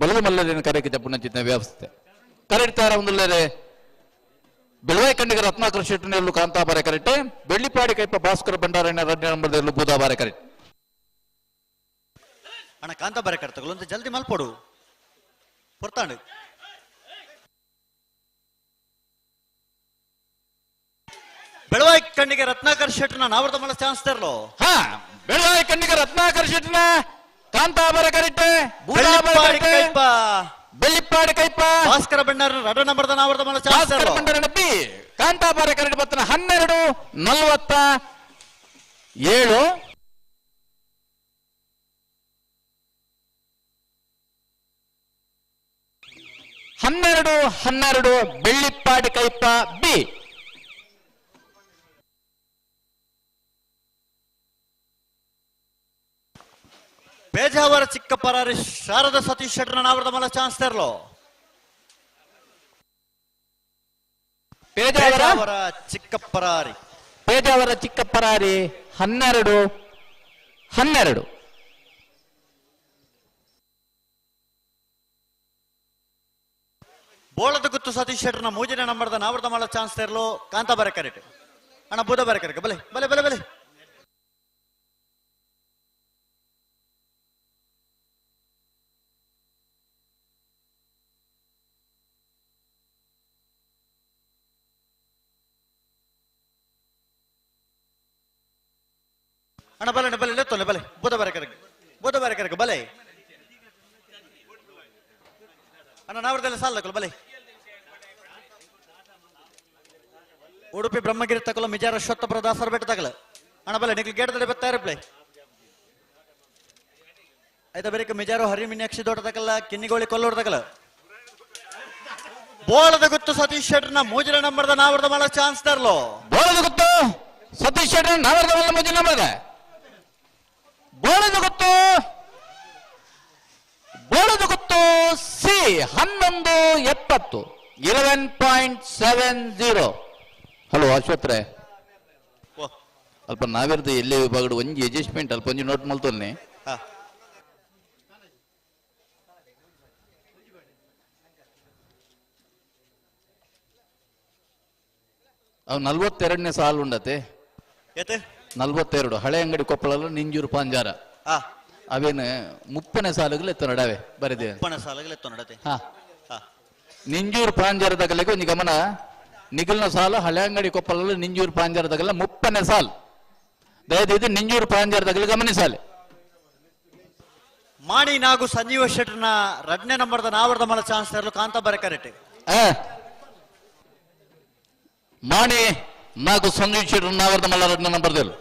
ಬಲದ ಮಲ್ಲಲಿನ ಕರಕಿ ಚಪ್ಪನ ವ್ಯವಸ್ಥೆ ಕರೆಕ್ಟ್ ತಯಾರ ಒಂದುಲ್ಲೇರೆ. ಬೆಳವಾಯಿ ಖಂಡಿಗ ರತ್ನಾಕರ್ ಶೆಟ್ಟಿನೆಲ್ಲು ಕಾಂತಾಬಾರೆ ಕರೆಕ್ಟ್. ಬೆಳ್ಳಿಪಾಡಿ ಕೈಪ ಭಾಸ್ಕರ ಭಂಡಾರಣ್ಣ ರಡ್ಡ ನಂಬರ್ದೆಲ್ಲು ಬೂದಾಬಾರೆ ಕರೆಕ್ಟ್. ಅಣ್ಣ ಕಾಂತಾಬಾರೆ ಕರೆಕ್ಟ್ ತಗೊಳ್ಳು ಅಂತ ಜಲ್ದಿ ಮಲ್ಪೊಡು ಪೊರ್ತಾಂಡು. ಬೆಳವಾಯಿ ಕಣ್ಣಿಗೆ ರತ್ನಾಕರ್ ಶೆಟ್ಟಿನ ನಾವರದ ಮಲ್ಲ ಚಾನ್ಸ್ ತರಲು. ಹಾ ಬೆಳವಾಯಿ ಕಣ್ಣಿಗೆ ರತ್ನಾಕರ್ ಶೆಟ್ಟಿನ ಕಾಂತಾಬಾರೆ ಕರೆಕ್ಟ್. ಬೆಳ್ಳಿಪಾಡಿ ಕೈಪ ಭಾಸ್ಕರ ಭಂಡಾರ ರಡ ನಂಬರ್ದ ನಾವರದ ಮಲ್ಲ ಚಾನ್ಸ್ ತರಲು. ಭಾಸ್ಕರ ಬಿ ಕಾಂತಾಬಾರೆ ಕರೆಕ್ಟ್ ಬರ್ತನ 12:47. 12:12 ಬೆಳ್ಳಿಪಾಡಿ ಕೈಪ ಬಿ. ಪೇಜಾವರ ಚಿಕ್ಕಪರಾರಿ ಶಾರದಾ ಸತೀಶ್ ಶೆಟ್ಟರ್ ನಾವರದ ಮಲ್ಲ ಚಾನ್ಸ್ ತರಲು. ಪೇಜಾವರ ಚಿಕ್ಕಪರಾರಿ ಪೇಜಾವರ ಚಿಕ್ಕಪರಾರಿ 12:12. ಬೋಳದ ಗುತ್ತು ಸತೀಶ್ ಶೆಟ್ಟರ್ನ ಮೂಜನೇ ನಂಬರ್ದ ನಾವರದ ಮಲ್ಲ ಚಾನ್ಸ್ ತರಲು. ಕಾಂತಾಬಾರೆ ಕರೆಕ್ಟ್ ಅಣ್ಣ ಬೂದಬಾರೆ ಕರೆಕ್ಟ್ ಬಲೆ ಬಲೆ ಬಲೆ ಬಲೆ. ಅಣ್ಣ ಬಲೆ ಬಲೆ ಲೆತ್ತೊಲೆ ಬಲೆ ಬುಧವಾರ ಕರೆಕ್ಟ್ ಬುಧವಾರ ಕರೆಕ್ಟ್ ಬಲೆ ಅಣ್ಣ ನಾವರದೆಲ್ಲ ಸಾಲ ತಗೊಳ್ಳು ಬಲೆ. ಉಡುಪಿ ಬ್ರಹ್ಮಗಿರಿ ತಗೊಳ್ಳು ಮಿಜಾರ ಶ್ವತ್ತಪುರ ದಾಸರ ಬೆಟ್ಟ ತಗೊಳ್ಳು ಅಣ್ಣ ಬಲೆ ನಿಕ್ಲು ಗೇಟದಲ್ಲಿ ಬತ್ತಾರೆ ಪ್ಲೇ ಆಯ್ತಾ ಬೇರೆ ಮಿಜಾರು ಹರಿ ಮೀನಾಕ್ಷಿ ದೋಟ ತಕಲ್ಲ ಕಿನ್ನಿಗೋಳಿ ಕೊಲ್ಲೂರು ತಕಲ್ಲ. ಬೋಳದ ಗುತ್ತು ಸತೀಶ್ ಶೆಟ್ಟರ್ನ ಮೂಜರ ನಂಬರ್ದ ನಾವರದ ಮಲ್ಲ ಚಾನ್ಸ್ ತರಲು. ಬೋಳದ ಗುತ್ತು ಸತೀಶ್ ಶೆಟ್ಟರ್ ನಾವರದ ಮಲ್ಲ ಮೂಜಿ ನಂಬರ್ದ ಬೋಳದ ಗುತ್ತು ಬೋಳದ ಗುತ್ತು ಸಿ 11:70 11.70. ಹಲೋ ಅಶ್ವತ್ರೆ ಅಲ್ಪ ನಾವೆರ್ದು ಎಲ್ಲೇ ವಿಭಾಗಡು ಒಂಜಿ ಅಡ್ಜಸ್ಟ್ಮೆಂಟ್ ಅಲ್ಪ ಒಂಜಿ ನೋಟ್ ಮಲ್ತೊನ್ನೆ. ಅವು 42ನೇ ಸಾಲು ಉಂಡತೆ 42 ಹಳೆ ಅಂಗಡಿ ಕೊಪ್ಪಳಲ್ಲ ನಿಂಜೂರು ಪಾಂಜಾರ ಅವೇನು 30ನೇ ಸಾಲುಗಳು ಎತ್ತ ನಡವೆ ಬರೆದೆ ನಿಂಜೂರು ಪಾಂಜಾರದಾಗಲಿಗೆ ಒಂಜಿ ಗಮನ ನಿಗಲ್ನ ಸಾಲು ಹಳೆ ಅಂಗಡಿ ಕೊಪ್ಪಳಲ್ಲ ನಿಂಜೂರು ಪಾಂಜಾರದಾಗಲ್ಲ 30ನೇ ಸಾಲು ದಯದೀದು ನಿಂಜೂರು ಪಾಂಜಾರದಾಗಲಿ ಗಮನಿಸಾಲೆ. ಮಾಣಿ ನಾಗು ಸಂಜೀವ ಶೆಟ್ಟರ್ನ 2ನೇ ನಂಬರ್ದ ನಾವರದ ಮಲ ಚಾನ್ಸ್ ತರಲು ಕಾಂತಾಬಾರೆ ಕರೆಕ್ಟ್. ಮಾಣಿ ನಾಗು ಸಂಜೀವ್ ಶೆಟ್ಟರ್ ನಾವರದ ಮಲ್ಲ 2ನೇ ನಂಬರ್ದಲ್ಲಿ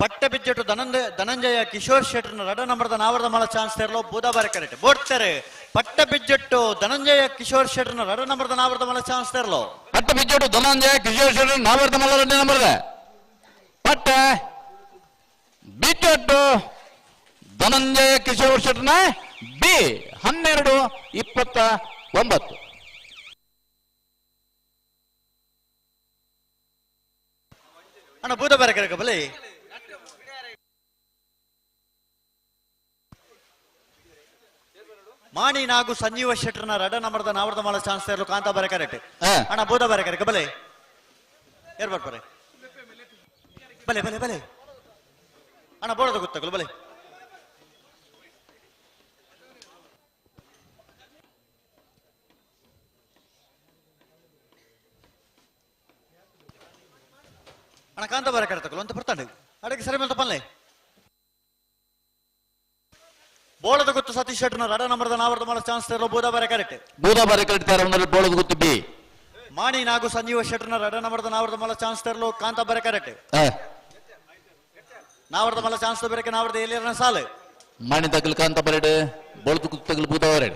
ಪಟ್ಟೆ ಬಿಜ್ಜೆಟ್ಟು ಧನಂಜಯ ಕಿಶೋರ್ ಶೆಟ್ಟರ್ನ ರಡ ನಂಬರ್ದ ನಾವರದ ಮಳ ಚಾನ್ಸ್ ತೇರ್ಲೋ ಬೂದಾಬಾರೆ ಕರೆಕ್ಟ್ ಬೋಡ್ತಾರೆ. ಪಟ್ಟೆ ಬಿಜ್ಜೆಟ್ಟು ಧನಂಜಯ ಕಿಶೋರ್ ಶೆಟ್ಟರ್ನ ರಡ ನಂಬರ್ದ ನಾವರದ ಮಳ ಚಾನ್ಸ್ ತೇರ್ಲೋ. ಪಟ್ಟೆ ಬಿಜ್ಜೆಟ್ಟು ಧನಂಜಯ ಕಿಶೋರ್ ಶೆಟ್ಟರ್ ನಾವರದ ಮಳ ರಡ್ಡ ನಂಬರ್ದ. ಪಟ್ಟೆ ಬಿಜ್ಜೆಟ್ಟು ಧನಂಜಯ ಕಿಶೋರ್ ಶೆಟ್ಟರ್ನ ಬಿ 12:29. ಅಣ್ಣ ಬೂದಾಬಾರೆ ಕರೆಕ್ಟ್ ಬಲಿ. ಮಾಣಿ ನಾಗು ಸಂಜೀವ ಶೆಟ್ಟರ್ನ ರಡ ನಂಬರ್ದ ನಾವರದ ಮಳ ಚಾನ್ಸ್ ತೇರ್ಲು ಕಾಂತಾಬಾರೆ ಕರೆಕ್ಟ್. ಅಣ್ಣ ಬೂದಾಬಾರೆ ಕರೆಕ್ಟ್ ಬಲೆ. ಏರ್ ಬರ್ತಾರೆ ಬಲೆ ಬಲೆ ಬಲೆ. ಅಣ್ಣ ಬೋಳದ ಗೊತ್ತಾಗಲು ಬಲೆ. ಅಣ್ಣ ಕಾಂತಾಬಾರೆ ಕರೆಕ್ಟ್ ತಗೊಳ್ಳು ಅಂತ ಬರ್ತಾನೆ ಅಡಗೆ ಸರಿ ಮೇಲೆ ಪಲ್ಲೆ. ಬೋಳದ ಗುತ್ತು ಸತೀಶ್ ಶೆಟ್ಟರ್ನ ರಡ ನಂಬರ್ದ ನಾವರದ ಮಳ chance ತೇರ್ಲು ಬೂದಾಬಾರೆ correct. ಬೂದಾಬಾರೆ correct ತೇರ ಬೋಳದ Guttu B. ಮಾಣಿ ನಾಗು ಸಂಜೀವ ಶೆಟ್ಟರ್ನ ರಡ ನಂಬರ್ದ ನಾವರದ ಮಳ ಚಾನ್ಸ್ ತೇರ್ಲು ಕಾಂತಾಬಾರೆ ಕರೆಕ್ಟ್. ನಾವರದ ಮಳ ಚಾನ್ಸ್ ಬೇರೆ ನಾವರದ ಎಲ್ಲಿರನ ಸಾಲು. ಮಾಣಿ ತಗಲು ಕಾಂತಾಬಾರೆ ಬೋಳದ ಗುತ್ತು ತಗಲು ಬೂದಾಬಾರೆ.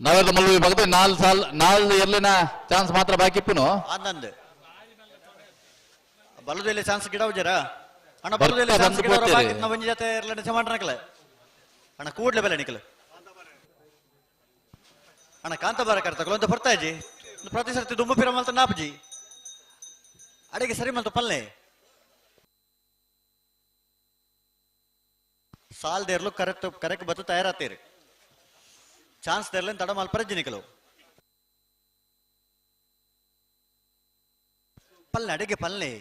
ನಾವರದ ಮಲ್ಲ ವಿಭಾಗದ 4 ಸಾಲ್ 4 ಎಲ್ಲಿನ ಚಾನ್ಸ್ ಮಾತ್ರ ಬಾಕಿ ಇಪ್ಪುನು. ಅಂದಂದು ಬಲದಲ್ಲಿ ಚಾನ್ಸ್ ಗಿಡ ಹೋಜರ ಅಣ್ಣ ಬಲದಲ್ಲಿ ಚಾನ್ಸ್ ಗಿಡ ಬಾಕಿ ನಾವು ಒಂಜಿ ಜೊತೆ ಇರ್ಲನೆ ಸಮಾನಕಲೆ. ಅಣ್ಣ ಕೂಡ್ಲೆ ಬೆಲೆ ನಿಕಲು. ಅಣ್ಣ ಕಾಂತಾಬಾರ ಕರ್ತಕಲು ಅಂತ ಬರ್ತಾ ಇಜ್ಜಿ ಪ್ರತಿ ಸರ್ತಿ ದುಂಬು ಪಿರ ಮಲ್ತ ನಾಪಜಿ ಅಡಿಗೆ ಸರಿ ಮಲ್ತ ಪಲ್ಲೆ ಸಾಲ್ ದೇರ್ಲು ಕರೆಕ್ಟ್ ಕರೆಕ್ಟ್ ಬತ್ತು ತಯಾರಾತೀರಿ ಚಾನ್ಸ್ ದೇರ್ಲೆ ತಡ ಮಲ್ಪರಜ್ಜಿ ನಿಕಲು ಪಲ್ಲೆ ಅಡಿಗೆ ಪಲ್ಲೆ.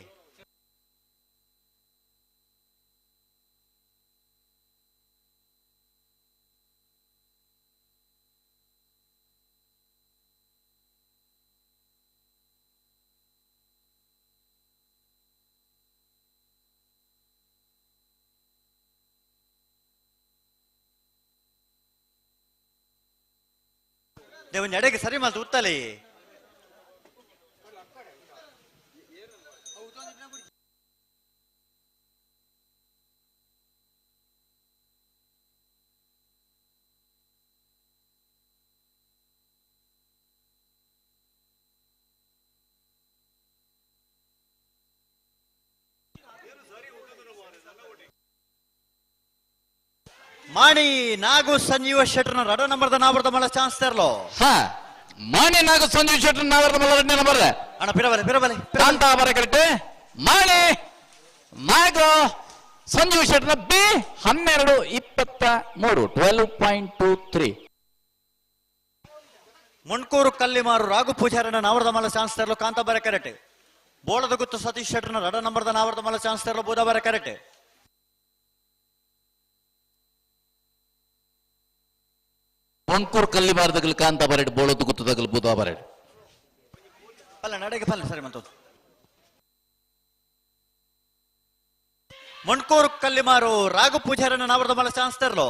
ದೇವನ್ ಎಡೆಗೆ ಸರಿ ಮಲ್ತು ಉತ್ತಲಿ. ಮಾಣಿ ನಾಗು ಸಂಜೀವ ಶೆಟ್ಟರ್ನ ರಡ ನಂಬರ್ದ ನಾವರದ ಮಳ ಚಾನ್ಸ್ ತೇರ್ಲೋ. ಹಾ ಮಾಣಿ ನಾಗು ಸಂಜೀವ ಶೆಟ್ಟರ್ ನಾವರದ ಮಳ ರಡ್ಡ ನಂಬರ್. ಅಣ್ಣ ಪಿರಬಲೆ ಪಿರಬಲೆ ಕಾಂತಾಬಾರೆ ಕರೆಕ್ಟ್. ಮಾಣಿ ನಾಗು ಸಂಜೀವ ಶೆಟ್ಟರ್ನ ಬಿ 12:23 12.23. ಮುಣ್ಕೂರು ಕಲ್ಲಿಮಾರು ರಾಘು ಪೂಜಾರನ ನಾವರದ ಮಳ ಚಾನ್ಸ್ ತೇರ್ಲೋ ಕಾಂತಾಬಾರೆ ಕರೆಕ್ಟ್. ಬೋಳದ ಗುತ್ತು ಸತೀಶ್ ಶೆಟ್ಟರ್ನ ರಡ ನಂಬರ್ದ ನಾವರದ ಮಳ ಚಾನ್ಸ್ ತೇರ್ಲೋ ಬೂದಾಬಾರೆ ಕರೆಕ್ಟ್. ಮೊನ್ಕೂರು ಕಲ್ಲಿಮಾರು ತಗಲು ಕಾಂತಾಬಾರೆ ಬೋಳದ ಗುತ್ತು ತಗಲು ಬೂದಾಬಾರೆ. ಪಲ್ಲ ನಡೆಗೆ ಪಲ್ಲ ಸರಿ ಮಂತದ್ದು. ಮೊಣ್ಕೂರು ಕಲ್ಲಿಮಾರು ರಾಘು ಪೂಜಾರನ ನಾವರದ ಮಳ ಚಾನ್ಸ್ ತೇರ್ಲೋ.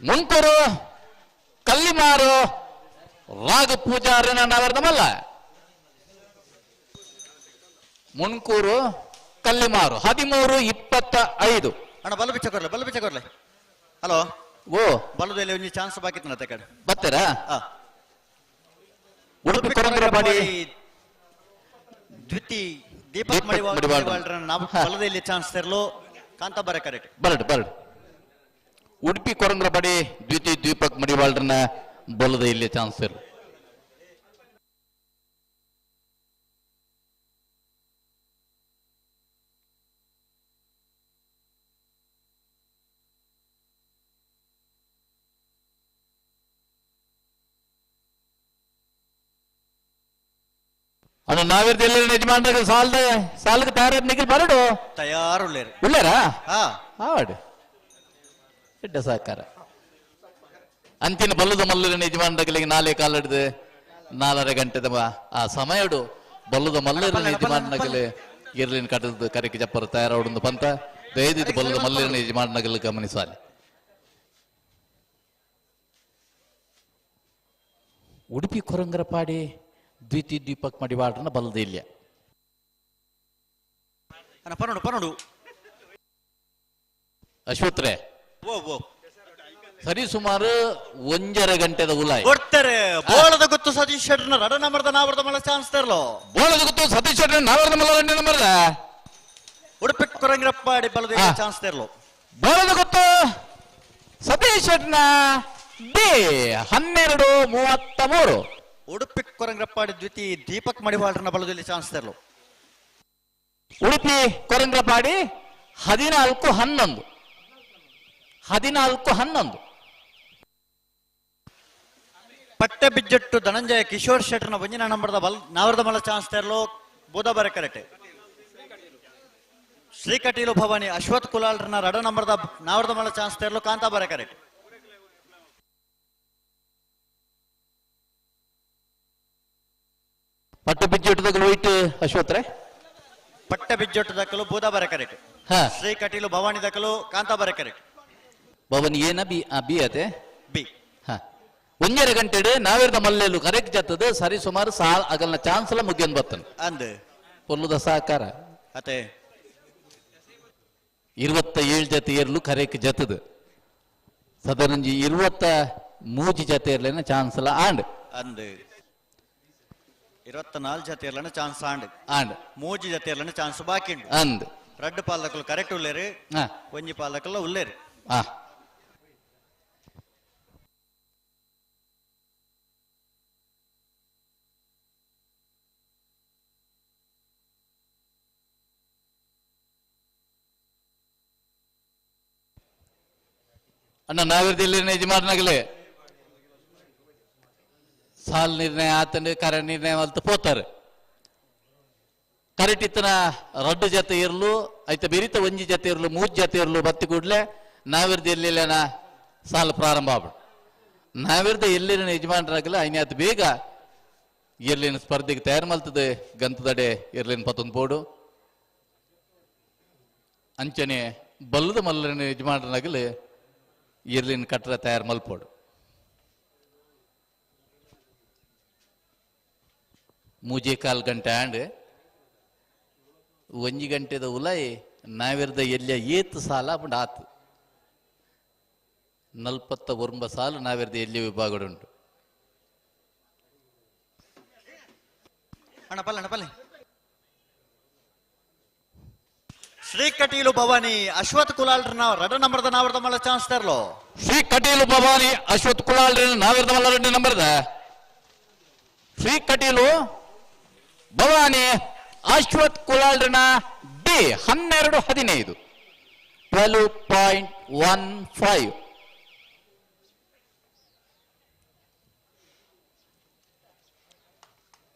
ಮೊಣ್ಕೂರು ಕಲ್ಲಿಮಾರು ರಾಘು ಪೂಜಾರನ ನಾವರದ ಮಲ್ಲ. ಮುಣ್ಕೂರು ಕಲ್ಲಿಮಾರು 13:25. ಅಣ್ಣ ಬಲ್ಲ ಬಿಚ್ಚ ಕೊರ್ಲೆ ಬಲ್ಲ ಬಿಚ್ಚ ಕೊರ್ಲೆ. ಹಲೋ ಓ ಬಲ್ಲದಲ್ಲಿ ಒಂಜಿ ಚಾನ್ಸ್ ಬಾಕಿ ಇತ್ತು ಕಡೆ ಬರ್ತೀರಾ? ಉಡುಪಿ ಕೊರಂಗರಪಾಡಿ ದ್ವಿತಿ ದೀಪಕ್ ಮಡಿವಾಳ್ರ ನಾವು ಬಲದಲ್ಲಿ ಚಾನ್ಸ್ ತರಲು ಕಾಂತಾಬಾರೆ ಕರೆಕ್ಟ್. ಬರಡ್ ಬರಡ್ ಉಡುಪಿ ಕೊರಂಗರಪಾಡಿ ದ್ವಿತಿ ದೀಪಕ್ ಮಡಿವಾಳ್ರನ್ನ ಬಲದ ಇಲ್ಲಿ ಚಾನ್ಸ್ ಇರಲು. ಅಣ್ಣ ನಾವಿರ್ದ ಎಲ್ಲರ ಯಜಮಾನ್ರಿಗೆ ಸಾಲದ ಸಾಲಕ್ಕೆ ತಯಾರ ನಿಖಿಲ್ ಬರಡು ತಯಾರು ಉಳ್ಳೇರು ಉಳ್ಳೇರಾ? ಹಾ ಆಡು ಎಡ್ಡ ಸಹಕಾರ ಅಂತಿನ ಬಲ್ಲದ ಮಲ್ಲರ ಯಜಮಾನ್ರಿಗೆ ನಾಳೆ ಕಾಲಿಡ್ದು 4.5 ಗಂಟೆದ ಆ ಸಮಯಡು ಬಲ್ಲದ ಮಲ್ಲರ ಯಜಮಾನಗಲು ಇರ್ಲಿನ ಕಟ್ಟದ ಕರೆಗೆ ಜಪ್ಪರ ತಯಾರಾಡು ಪಂತ ದಯದಿದ್ದು ಬಲ್ಲದ ಮಲ್ಲರ ಯಜಮಾನಗಲು ಗಮನಿಸಾಲಿ. ಉಡುಪಿ ಕೊರಂಗರಪಾಡಿ ದ್ವಿತೀಯ ದೀಪಕ್ ಮಡಿವಾಳರನ್ನ ಬಲ್ಲದ ಇಲ್ಲ. ಅಣ್ಣ ಪನೋಡು ಪನೋಡು ಅಶ್ವತ್ರೆ ಓ ಓ ಸರಿ ಸುಮಾರು 1.5 ಗಂಟೆದ ಉಲಾಯ್ ಕೊಡ್ತಾರೆ. ಬೋಳದ ಗೊತ್ತು ಸತೀಶ್ ಶೆಟ್ಟರ್ನ ರಡ ನಂಬರ್ದ ನಾವರ್ದ ಮಲ್ಲ ಚಾನ್ಸ್ ತರಲೋ. ಬೋಳದ ಗೊತ್ತು ಸತೀಶ್ ಶೆಟ್ಟರ್ ನಾವರ್ದ ಮಲ್ಲ ರೆಡ್ಡಿ ನಂಬರ್ದ ಉಡುಪಿ ಕೊರಂಗ್ರಪ್ಪ ಅಡಿ ಬಲದ ಚಾನ್ಸ್ ತರಲೋ. ಬೋಳದ ಗೊತ್ತು ಸತೀಶ್ ಶೆಟ್ಟರ್ನ ಡಿ 12:33. ಉಡುಪಿ ಕೊರಂಗ್ರಪ್ಪಾಡಿ ದ್ವಿತೀಯ ದೀಪಕ್ ಮಡಿವಾಳರನ್ನ ಬಲದಲ್ಲಿ ಚಾನ್ಸ್ ತರಲು. ಉಡುಪಿ ಕೊರಂಗ್ರಪ್ಪಾಡಿ 14:11. 14:11. ಪಟ್ಟೆ ಬಿಜ್ಜಟ್ಟು ಧನಂಜಯ ಕಿಶೋರ್ ಶೆಟ್ಟರ್ನ ಒಂಜಿನ ನಂಬರ್ದ ಬಲ್ ನಾವರದ ಮಲ್ಲ ಚಾನ್ಸ್ ತರಲು ಬೂದಬಾರೆ ಕರೆಟೆ. ಶ್ರೀ ಕಟೀಲು ಭವಾನಿ ಅಶ್ವಥ್ ಕುಲಾಲ್ರನ್ನ ರಡ ನಂಬರ್ದ ನಾವರದ ಮಲ್ಲ ಚಾನ್ಸ್ ತರಲು ಕಾಂತಾಬಾರೆ ಕರೆಟೆ. ಪಟ್ಟ ಬಿಜ್ಜಟ್ಟು ಹೋಯ್ತು ಅಶ್ವತ್ರೆ. ಪಟ್ಟ ಬಿಜ್ಜಟ್ಟು ದಕ್ಕಲು ಬೂದಾಬಾರೆ ಕರೆಕ್ಟ್. ಶ್ರೀ ಕಟೀಲು ಭವಾನಿ ದಕ್ಕಲು ಕಾಂತಾಬಾರೆ ಕರೆಕ್ಟ್. ಭವಾನಿ ಏನ ಬಿ ಬಿ ಅತೆ ಬಿ. 1.5 ಗಂಟೆ ನಾವಿರ್ದ ಮಲ್ಲೆಲ್ಲು ಕರೆಕ್ಟ್ ಜತ್ತದ ಸರಿ ಸುಮಾರು ಸಾಲ್ ಅಗಲ್ನ ಚಾನ್ಸ್ ಎಲ್ಲ ಮುಗಿಯನ್ ಬತ್ತನ್ ಅಂದ್ ಪೊಲ್ಲುದ ಸಹಕಾರ ಅತೆ 27 ಜತೆ ಏರ್ಲು ಕರೆಕ್ಟ್ ಜತ್ತದ ಸದರಂಜಿ 23 ಜತೆ ಏರ್ಲೇನ ಚಾನ್ಸ್ ಎಲ್ಲ ಆಂಡ್ ಅಂದ್ 24 ಜತೆ ಏರ್ಲನ ಚಾನ್ಸ್ ಆಂಡ್ ಆಂಡ್ 3 ಜತೆ ಏರ್ಲನ ಚಾನ್ಸ್ ಬಾಕಿ ಉಂಡು ಅಂದ್ ರಡ್ಡು ಪಾಲಕಲು ಕರೆಕ್ಟ್ ಉಲ್ಲೇರು ಒಂಜಿ ಪಾಲಕಲ್ಲ ಉಲ್ಲೇರು. ಅಣ್ಣ ನಾವಿರ್ದಿಲ್ಲಿ ಯಜಮಾನನಾಗಲೇ ಸಾಲ್ ನಿರ್ಣಯ ಆತನ ಕರ ನಿರ್ಣಯ ಅಂತ ಪೋತಾರೆ ಕರೆಕ್ಟ್ ಇತ್ತನ ರಡ್ಡು ಜೊತೆ ಇರ್ಲು ಐತ ಬೆರಿತ ಒಂಜಿ ಜೊತೆ ಇರ್ಲು ಮೂರು ಜೊತೆ ಇರ್ಲು ಬತ್ತಿ ಕೂಡ್ಲೆ ನಾವಿರ್ದ ಎಲ್ಲಿಲ್ಲನ ಸಾಲ ಪ್ರಾರಂಭ ಆಗ್ಬಿಡು. ನಾವಿರ್ದ ಎಲ್ಲಿನ ಯಜಮಾನರಾಗಲ್ಲ ಐನಾತ್ ಬೇಗ ಎರ್ಲಿನ ಸ್ಪರ್ಧೆಗೆ ತಯಾರು ಮಲ್ತದೆ ಗಂತದಡೆ ಎರ್ಲಿನ ಪತ್ತೊಂದು ಬೋಡು ಅಂಚನೆ ಬಲ್ಲದ ಮಲ್ಲನ ಯಜಮಾನರಾಗಲಿ ಎರ್ಲಿನ ಕಟ್ಟಡ ತಯಾರು ಮಲ್ಪೋಡು. 3.25 ಗಂಟೆ ಆಂಡ್ 1 ಗಂಟೆದ ಉಲಾಯ್ ನಾವಿರ್ದ ಎಲ್ಲಿಯ ಏತ್ ಸಾಲ ಪಂಡ ಆತು 49 ಸಾಲು ನಾವಿರ್ದ ಎಲ್ಲಿಯ ವಿಭಾಗಡುಂಟು. ಅಣ್ಣ ಪಲ್ಲೆ ಅಣ್ಣ ಪಲ್ಲೆ. ಶ್ರೀ ಕಟೀಲು ಭವಾನಿ ಅಶ್ವಥ್ ಕುಲಾಲ್ರನ್ನ ರಡ ನಂಬರ್ದ ನಾವರ್ದ ಮಲ್ಲ ಚಾನ್ಸ್ ತರಲೋ. ಶ್ರೀ ಕಟೀಲು ಭವಾನಿ ಅಶ್ವಥ್ ಕುಲಾಲ್ರನ್ನ ನಾವಿರ್ದ ಮಲ್ಲ ರೆಡ್ಡಿ ನಂಬರ್ದ ಶ್ರೀ ಕಟೀಲು ಭವಾನಿ ಅಶ್ವಥ್ ಕುಲಾಲ್ರನ್ನ ಡಿ 12:15 12.15.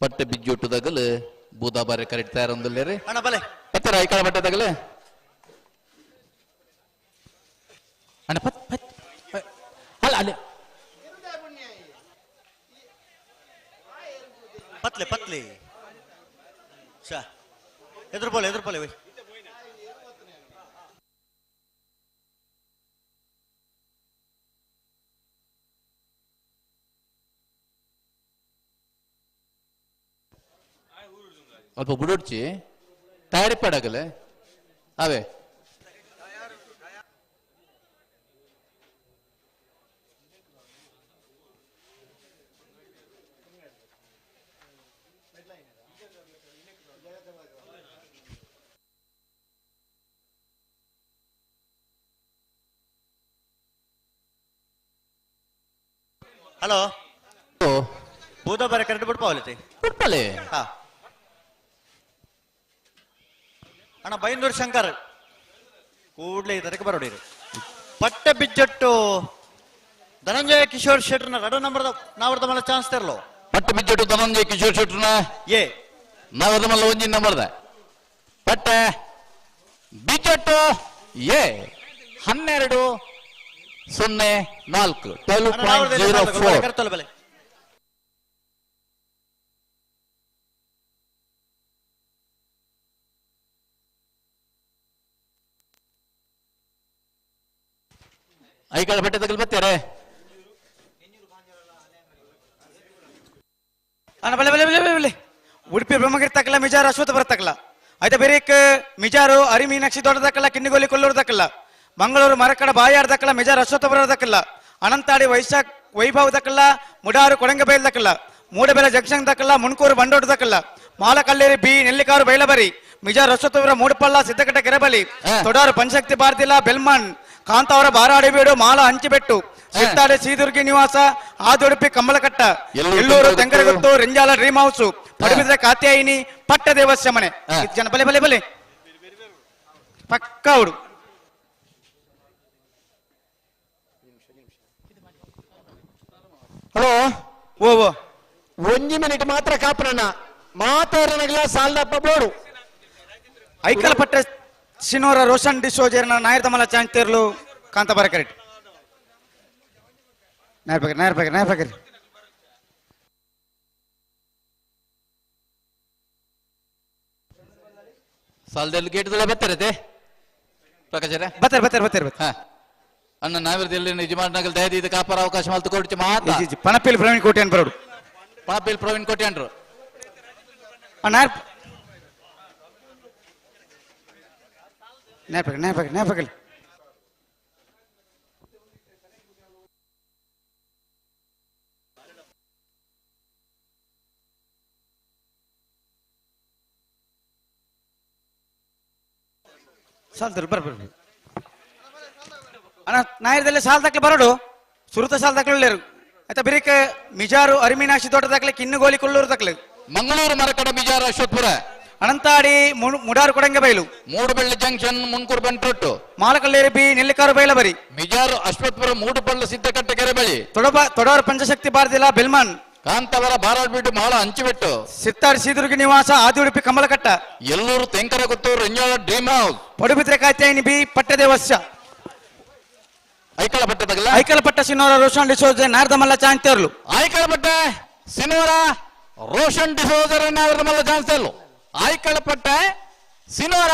ಪಟ್ಟೆ ಬಿಜ್ಜೊಟ್ಟುದಾಗಲು ಬೂದಾಬಾರೆ ಕರೆಕ್ಟ್ ತಯಾರೊಂದಿಲ್ಲೇರಿ ಪತ್ತರ ಐಕಳ ಬಟ್ಟೆದಾಗಲೇ ಅಣ್ಣ ಪತ್ ಪತ್ ಅಲ್ಲ ಅಲ್ಲೇ ಪತ್ಲೆ ಪತ್ಲೆ ಶಾ ಎದುರು ಬೋಲೆ ಎದುರು ಬೋಲೆ ವೈ. ಅಲ್ಪ ಬುಡೋಡ್ಚಿ ತಯಾರಿ ಪಡಗಲೆ ಅವೇ ಹಲೋ ಬೂದಾಬಾರೆ ಕರೆಂಟ್ ಬಿಡ್ಪಾವಲತಿ ಬಿಡ್ಪಾಲೆ. ಹಾ ಅಣ್ಣ ಬೈಂದೂರು ಶಂಕರ್ ಕೂಡ್ಲೆ ಇದಕ್ಕೆ ಬರೋಡಿರಿ. ಪಟ್ಟೆ ಬಿಜ್ಜಟ್ಟು ಧನಂಜಯ ಕಿಶೋರ್ ಶೆಟ್ಟರ್ನ ರಡ ನಂಬರ್ದ ನಾವರ್ದ ಮಲ್ಲ ಚಾನ್ಸ್ ತರಲೋ. ಪಟ್ಟೆ ಬಿಜ್ಜಟ್ಟು ಧನಂಜಯ ಕಿಶೋರ್ ಶೆಟ್ಟರ್ನ ಎ ನಾವರ್ದ ಮಲ್ಲ ಒಂಜಿನ ನಂಬರ್ದ ಪಟ್ಟೆ ಬಿಜ್ಜಟ್ಟು ಎ 12.04 12.04. ಐಕಾಳ ಬಟ್ಟೆ ತಗಲ್ ಬರ್ತಾರೆ ಅಣ್ಣ ಬಲೆ ಬಲೆ ಬಲೆ ಬಲೆ ಉಡುಪಿ ಬ್ರಹ್ಮಗಿರಿ ತಕ್ಕಲ ಮಿಜಾರ ಅಶ್ವಥ ಬರತಕ್ಕಲ ಐತ ಬೆರಿಕ್ ಮಿಜಾರು ಅರಿಮೀನಾಕ್ಷಿ ದೊಡ್ಡದಕ್ಕಲ್ಲ ಕಿನ್ನಿಗೋಲಿ ಕೊಲ್ಲೂರು ದಕ್ಕಲ್ಲ ಮಂಗಳೂರು ಮರಕಡ ಬಾಯಾರ್ ದಕ್ಕಲ್ಲ ಮಿಜಾರ್ ಅಶ್ವತ್ಥಪುರ ದಕ್ಕಲ್ಲ ಅನಂತಾಡಿ ವೈಶಾಖ್ ವೈಭವ್ ದಕ್ಕಲ್ಲ ಮುಡಾರು ಕೊಡಂಗಬೈಲ್ ದಕ್ಕಲ್ಲ ಮೂಡಬೆಲೆ ಜಂಕ್ಷನ್ ದಕ್ಕಲ್ಲ ಮುಣ್ಕೂರು ಬಂಡೋಡು ದಕ್ಕಲ್ಲ ಮಾಲಕಲ್ಲೇರಿ ಬಿ ನೆಲ್ಲಿಕಾರು ಬೈಲಬರಿ ಮಿಜಾರ್ ಅಶ್ವತ್ಥಪುರ ಮೂಡಪಳ್ಳ ಸಿದ್ದಕಟ್ಟ ಕೆರೆಬಲಿ ತೊಡಾರು ಪಂಚಶಕ್ತಿ ಭಾರತಿಲ ಬೆಲ್ಮನ್ ಕಾಂತಾವರ ಬಾರಾಡಿಬೀಡು ಮಾಲ ಹಂಚಿಬೆಟ್ಟು ಸಿತ್ತಾಡೆ ಸೀದುರ್ಗಿ ನಿವಾಸ ಆದುಡುಪಿ ಕಮ್ಮಲಕಟ್ಟ ಎಲ್ಲೂರು ತೆಂಕರಗುತ್ತು ರೆಂಜಾಲ ಡ್ರೀಮ್ ಹೌಸ್ ಪಡುಬಿದ್ರೆ ಕಾತ್ಯಾಯಿನಿ ಪಟ್ಟ ದೇವಸ್ಯ ಮನೆ ಜನ ಬಲೆ ಬಲೆ ಬಲೆ ಪಕ್ಕ ಅವರು. ಹಲೋ ಓ ಓ ಒಂಜಿ ಮಿನಿಟ್ ಮಾತ್ರ ಕಾಪರಣ್ಣ ಮಾತಾಡನಗಲ ಸಾಲ್ದಪ್ಪ ಬೋಡು. ಐಕಲ್ ಪಟ್ಟ ಸಿನೋರ ರೋಷನ್ ಡಿಸೋಜರ್ನ ನಾಯರ್ ತಮಲ ಚಾಂತೇರ್ಲು ಕಾಂತಾಬಾರ ಕರೆಕ್ಟ್ ನಾಯರ್ ಬಗ್ರಿ ನಾಯರ್ ಬಗ್ರಿ ನಾಯರ್ ಬಗ್ರಿ. ಸಾಲದಲ್ಲಿ ಗೇಟ್ದಲ್ಲೇ ಬರ್ತಾರತೆ ಪ್ರಕಾಶರೇ? ಬರ್ತಾರೆ ಬರ್ತಾರೆ ಬರ್ತಾರೆ ಬರ್ತಾರೆ. ಅಣ್ಣ ನಾವಿರದಲ್ಲಿ ಯಜಮಾನಗಲ್ ದಯದಿ ಕಾಪಾರ ಅವಕಾಶ ಮಲ್ತು ಕೊಡ್ಚಿ ಮಾತ. ಪಣಪಿಲ್ ಪ್ರವೀಣ್ ಕೋಟಿ ಅನ್ ಬರೋಡು. ಪಣಪಿಲ್ ಪ್ರವೀಣ್ ಕೋಟಿ ಅನ್ರು. ನಾಯರ್ ನಾಯರ್ ಬಗ್ರಿ ನಾಯರ್ ಬಗ್ರಿ ನಾಯರ್ ಬಗ್ರಿ. ಸಾಲ್ದರು ಬರ್ ಬರ್ ಅಣ್ಣ ನಾಯರದಲ್ಲಿ ಸಾಲ್ ದಾಖಲೆ ಬರೋಡು ಸುರುತ ಸಾಲ್ ದಾಖಲೆ ಆಯ್ತಾ ಬಿರಿಕ ಮಿಜಾರು ಅರಿಮೀನಾಕ್ಷಿ ತೋಟ ದಾಖಲೆ ಕಿನ್ನುಗೋಲಿ ಕೊಲ್ಲೂರು ದಾಖಲೆ ಮಂಗಳೂರು ಮರಕಡ ಮಿಜಾರು ಅಶ್ವತ್ಪುರ ಅನಂತಾಡಿ ಮುಡಾರು ಕೊಡಂಗಬೈಲು ಮೂಡುಬೆಳ್ಳಿ ಜಂಕ್ಷನ್ ಮುನ್ಕೂರು ಬಂಟ್ರೊಟ್ಟು ಮಾಲಕಲ್ಲೇರಿ ಬಿ ನೆಲ್ಲಿಕಾರು ಬೈಲಬರಿ ಮಿಜಾರು ಅಶ್ವತ್ಪುರ ಮೂಡುಪಳ್ಳ ಸಿದ್ದಕಟ್ಟೆ ಕೆರೆಬಳಿ ತೊಡಾರು ಪಂಚಶಕ್ತಿ ಭಾರತಿಲ ಬೆಲ್ಮಾನ್ ಕಾಂತವರ ಬಾರಾಡ್ಬಿಟ್ಟು ಮಾಳ ಹಂಚಿಬಿಟ್ಟು ಸಿತ್ತಾರ್ ಸೀದುರ್ಗಿ ನಿವಾಸ Adi Udupi Kamalakatta Ellur Tenkaraguttu Renjala dream house Padubidri Katyayini B Pattadevasya Aikala ಪಟ್ಟದಲ್ಲ ಐಕಲಪಟ್ಟ ಸಿನೋರ Roshan D'Souza ನಾರ್ದಮಲ್ಲ ಚಾಂತೇರ್ಲು ಐಕಲಪಟ್ಟ ಸಿನೋರ Roshan ಡಿಸೋಜರ್ ನಾರ್ದಮಲ್ಲ ಚಾಂತೇರ್ಲು ಐಕಲಪಟ್ಟ ಸಿನೋರ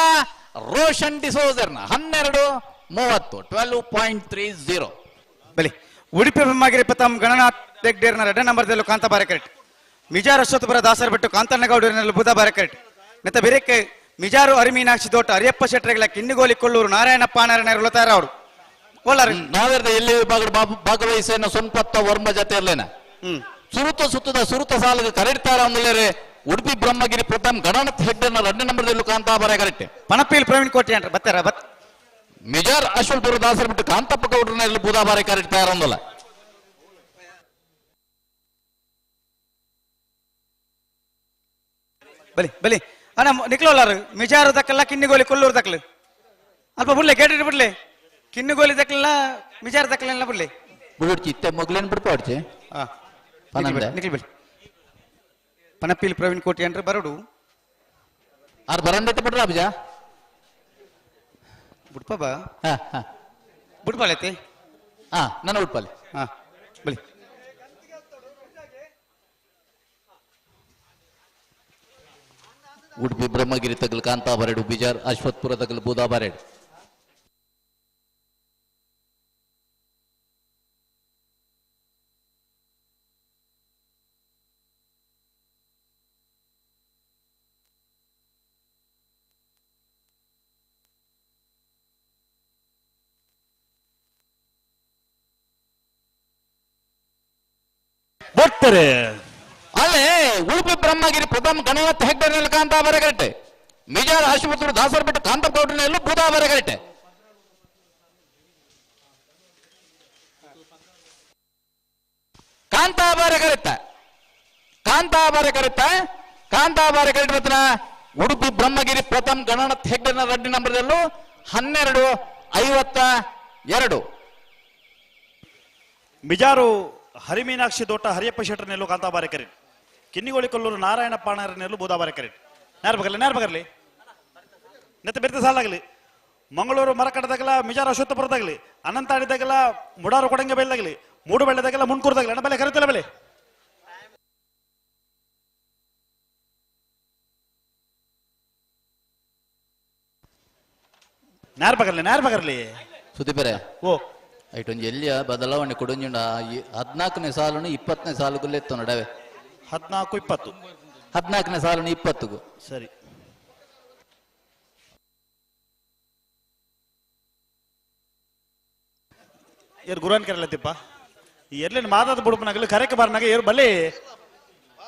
Roshan ಡಿಸೋಜರ್ನ 12:30 12.30. ಬಲಿ ಉಡುಪಿ ಬ್ರಹ್ಮಗಿರಿ ಪ್ರಥಮ್ ಗಣನಾಥ್ ಹೆಗ್ಡೇರ್ನ ಎರಡನೇ ನಂಬರ್ದಲ್ಲೂ ಕಾಂತಾಬಾರೆ ಕರೆಕ್ಟ್ ಮಿಜಾರ್ ಅಶ್ವತ್ಥಪುರ ದಾಸರಬೆಟ್ಟು ಕಾಂತಣ್ಣಗೌಡರಿನಲ್ಲಿ ಬುಧಬಾರೆ ಕರೆಕ್ಟ್ ಮೆತ್ತ ಬೆರೆಕೆ ಮಿಜಾರು ಅರಿಮೀನಾಕ್ಷಿ ತೋಟ ಅರಿಯಪ್ಪ ಶೆಟ್ಟರ್ಗಳ ಕಿನ್ನಿಗೋಲಿ ಕೊಲ್ಲೂರು ನಾರಾಯಣಪ್ಪ ನಾರಾಯಣ ಅವರು ಒಳ್ಳಾರು ನಾವೆರ್ದ ಎಲ್ಲಿ ವಿಭಾಗ ಭಾಗವಹಿಸೇನ ಸೊನ್ಪತ್ತ ವರ್ಮ ಜೊತೆ ಇರ್ಲೇನ ಸುರುತ ಸುತ್ತದ ಸುರುತ ಸಾಲಿಗೆ ಕರೆಡ್ತಾರ ಅಂದಲೇರೆ ಉಡುಪಿ ಬ್ರಹ್ಮಗಿರಿ ಪ್ರಥಮ್ ಗಣನಾಥ್ ಹೆಗ್ಡೇರ್ನ ಎರಡನೇ ನಂಬರ್ದಲ್ಲೂ ಕಾಂತಾಬಾರೆ ಕರೆಕ್ಟ್ ಪಣಪೀಲ್ ಪ್ರವೀಣ್ ಕೋಟಿ ಅಂಟ್ರ ಬತ್ತಾರ ಬತ್ ಮಿಜಾರ್ ಅಶ್ವಲ್ಪುರ ದಾಸರಬಿಟ್ಟು ಕಾಂತಪ್ಪ ಗೌಡ್ರನ್ನ ಬುಧಾಬಾರೆ ಕರೆಕ್ಟ್ ತಯಾರಂದಲ್ಲ. ಬಲಿ ಬಲಿ ಅಣ್ಣ ನಿಕ್ಲೋಲಾರು ಮಿಜಾರು ದಕ್ಕಲ್ಲ ಕಿನ್ನಿಗೋಲಿ ಕೊಲ್ಲೂರು ದಕ್ಕಲು ಅಲ್ಪ ಬಿಡ್ಲೆ ಗೇಟ್ ಬಿಡ್ಲೆ ಕಿನ್ನಿಗೋಲಿ ದಕ್ಕಲ್ಲ ಮಿಜಾರು ದಕ್ಕಲ್ಲ ಬಿಡ್ಲೆ ಬಿಡ್ಚಿ ಇತ್ತೆ ಮೊಗ್ಲೇನ್ ಬಿಡ್ಪಾಡ್ಚಿ ನಿಕ್ಲ್ ಬಿಡಿ ಪಣಪೀಲ್ ಪ್ರವೀಣ್ ಕೋಟಿ ಅಂದ್ರೆ ಬರೋಡು ಆರ್ ಬರಂದತ್ತೆ ಬಿಡ್ರ ಅಭಿಜಾ ಬುಡ್ಪ ಬಾ ಬುಡ್ಪಾಲೈತಿ ಹಾ ನನ್ನ ಉಡ್ಪಾಲಿ ಹಾ ಬಲಿ ಉಡುಪಿ ಬ್ರಹ್ಮಗಿರಿ ತಗಲು ಕಾಂತಾಬಾರೆಡು ಬಿಜಾರ್ ಅಶ್ವತ್ಪುರ ತಗಲು ಬೂದಾಬಾರೆಡು ಬರ್ತಾರೆ. ಅಲ್ಲೇ ಉಡುಪಿ ಬ್ರಹ್ಮಗಿರಿ ಪ್ರಥಮ Gananatha ಹೆಗ್ಡೇರ್ನಲ್ಲಿ ಕಾಂತಾಬಾರೆ correct Mijar ಅಶ್ವತ್ಪುರ ದಾಸರಬೆಟ್ಟು Kanthappa ಗೌಡ್ರನೆಲ್ಲೂ ಬೂದಾಬಾರೆ correct Kantabare correct Kantabare correct Kantabare correct ರತ್ನ ಉಡುಪಿ ಬ್ರಹ್ಮಗಿರಿ ಪ್ರಥಮ ಗಣನಾಥ ಹೆಗ್ಡೇರ್ನ ರೆಡ್ಡಿ ನಂಬರ್ದಲ್ಲೂ 12:52. ಮಿಜಾರು ಹರಿಮೀನಾಕ್ಷಿ ದೋಟ ಹರಿಯಪ್ಪ ಶೆಟ್ಟರ್ ನೆಲ್ಲು ಕಾಂತಾಬಾರೆ ಕರೆಕ್ಟ್ ಕಿನ್ನಿಗೋಳಿ ಕೊಲ್ಲೂರು ನಾರಾಯಣಪ್ಪ ನೆಲ್ಲು ಬೂದಾಬಾರೆ ಕರೆಕ್ಟ್ ನೇರ ಬಗರ್ಲಿ ನೇರ ಬಗರ್ಲಿ ನೆತ್ತ ಬೆರ್ತ ಸಾಲಾಗಲಿ ಮಂಗಳೂರು ಮರಕಡದಾಗಲ ಮಿಜಾರು ಅಶ್ವತ್ಥಪುರದಾಗಲಿ ಅನಂತಾಡಿದಾಗಲ ಮುಡಾರು ಕೊಡಂಗೆ ಬೈಲ್ದಾಗಲಿ ಮೂಡುಬೆಳ್ಳೆದಾಗಲ ಮುನ್ಕೂರ್ದಾಗಲಿ ಅಣ್ಣ ಬೆಲೆ ಕರೆತಲ್ಲ ಬೆಲೆ ನೇರ ಬಗರ್ಲಿ ನೇರ ಬಗರ್ಲಿ ಸುದೀಪರೇ ಓ ಐಟೊಂಜಿ ಎಲ್ಲಿಯ ಬದಲಾವಣೆ ಕೊಡೊಂಜುಂಡ 14ನೇ ಸಾಲುನು 20ನೇ ಸಾಲುಗುಲ್ಲೆ ಎತ್ತು ನಡವೆ 14 20 14ನೇ ಸಾಲುನು 20ಗೂ ಸರಿ. ಏರ್ ಗುರುವನ್ ಕರೆಲ್ಲ ತಿಪ್ಪ ಈ ಎರ್ಲಿನ ಮಾತಾದ ಬುಡುಪನಾಗಲಿ ಕರೆಕ್ಕೆ ಬಾರ್ನಾಗ ಏರು ಬಲೆ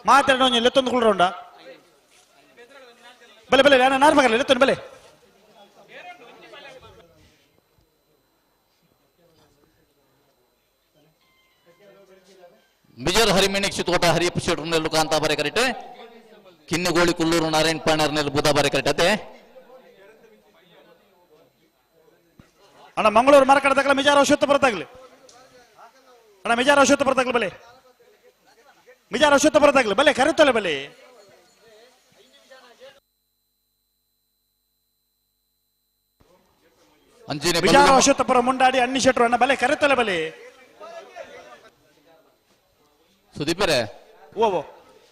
ಮಾತಾಡ ಒಂಜಿ ಲೆತ್ತೊಂದು ಕುಳ್ರೋಂಡ ಬಲೆ ಬಲೆ ನಾನು ನಾರ್ ಮಗಲ್ಲ ಲೆತ್ತೊಂದು ಬಲೆ ಬಿಜರ್ ಹರಿಮೇಣಕ್ಷಿ ತೋಟ ಹರಿಯಪ್ಪ ಶೆಟ್ರನೆಲ್ಲು ಕಾಂತಾಬಾರೆ ಕರೆಕ್ಟ್ ಕಿನ್ನಿಗೋಳಿ ಕುಲ್ಲೂರು ನಾರಾಯಣ ಪಾಣರ್ನೆಲ್ಲು ಬುಧಾಬಾರೆ ಕರೆಕ್ಟ್ ಅದೇ ಅಣ್ಣ ಮಂಗಳೂರು ಮಾರ್ಕೆಟ್ ಮಿಜಾರ ಔಷಧ ಬರತಾಗ್ಲಿ ಅಣ್ಣ ಮಿಜಾರ ಔಷಧ ಬರತಾಗ್ಲಿ ಬಲೆ ಮಿಜಾರ ಔಷಧ ಬರತಾಗ್ಲಿ ಬಲೆ ಕರೆತಲೆ ಬಲೆ ಮಿಜಾರ ಔಷಧಪುರ ಮುಂಡಾಡಿ ಅಣ್ಣಿ ಶೆಟ್ರು ಅಣ್ಣ ಬಲೆ ಕರೆತಲೆ ಬಲೆ ಸುದೀಪರೇ ಓ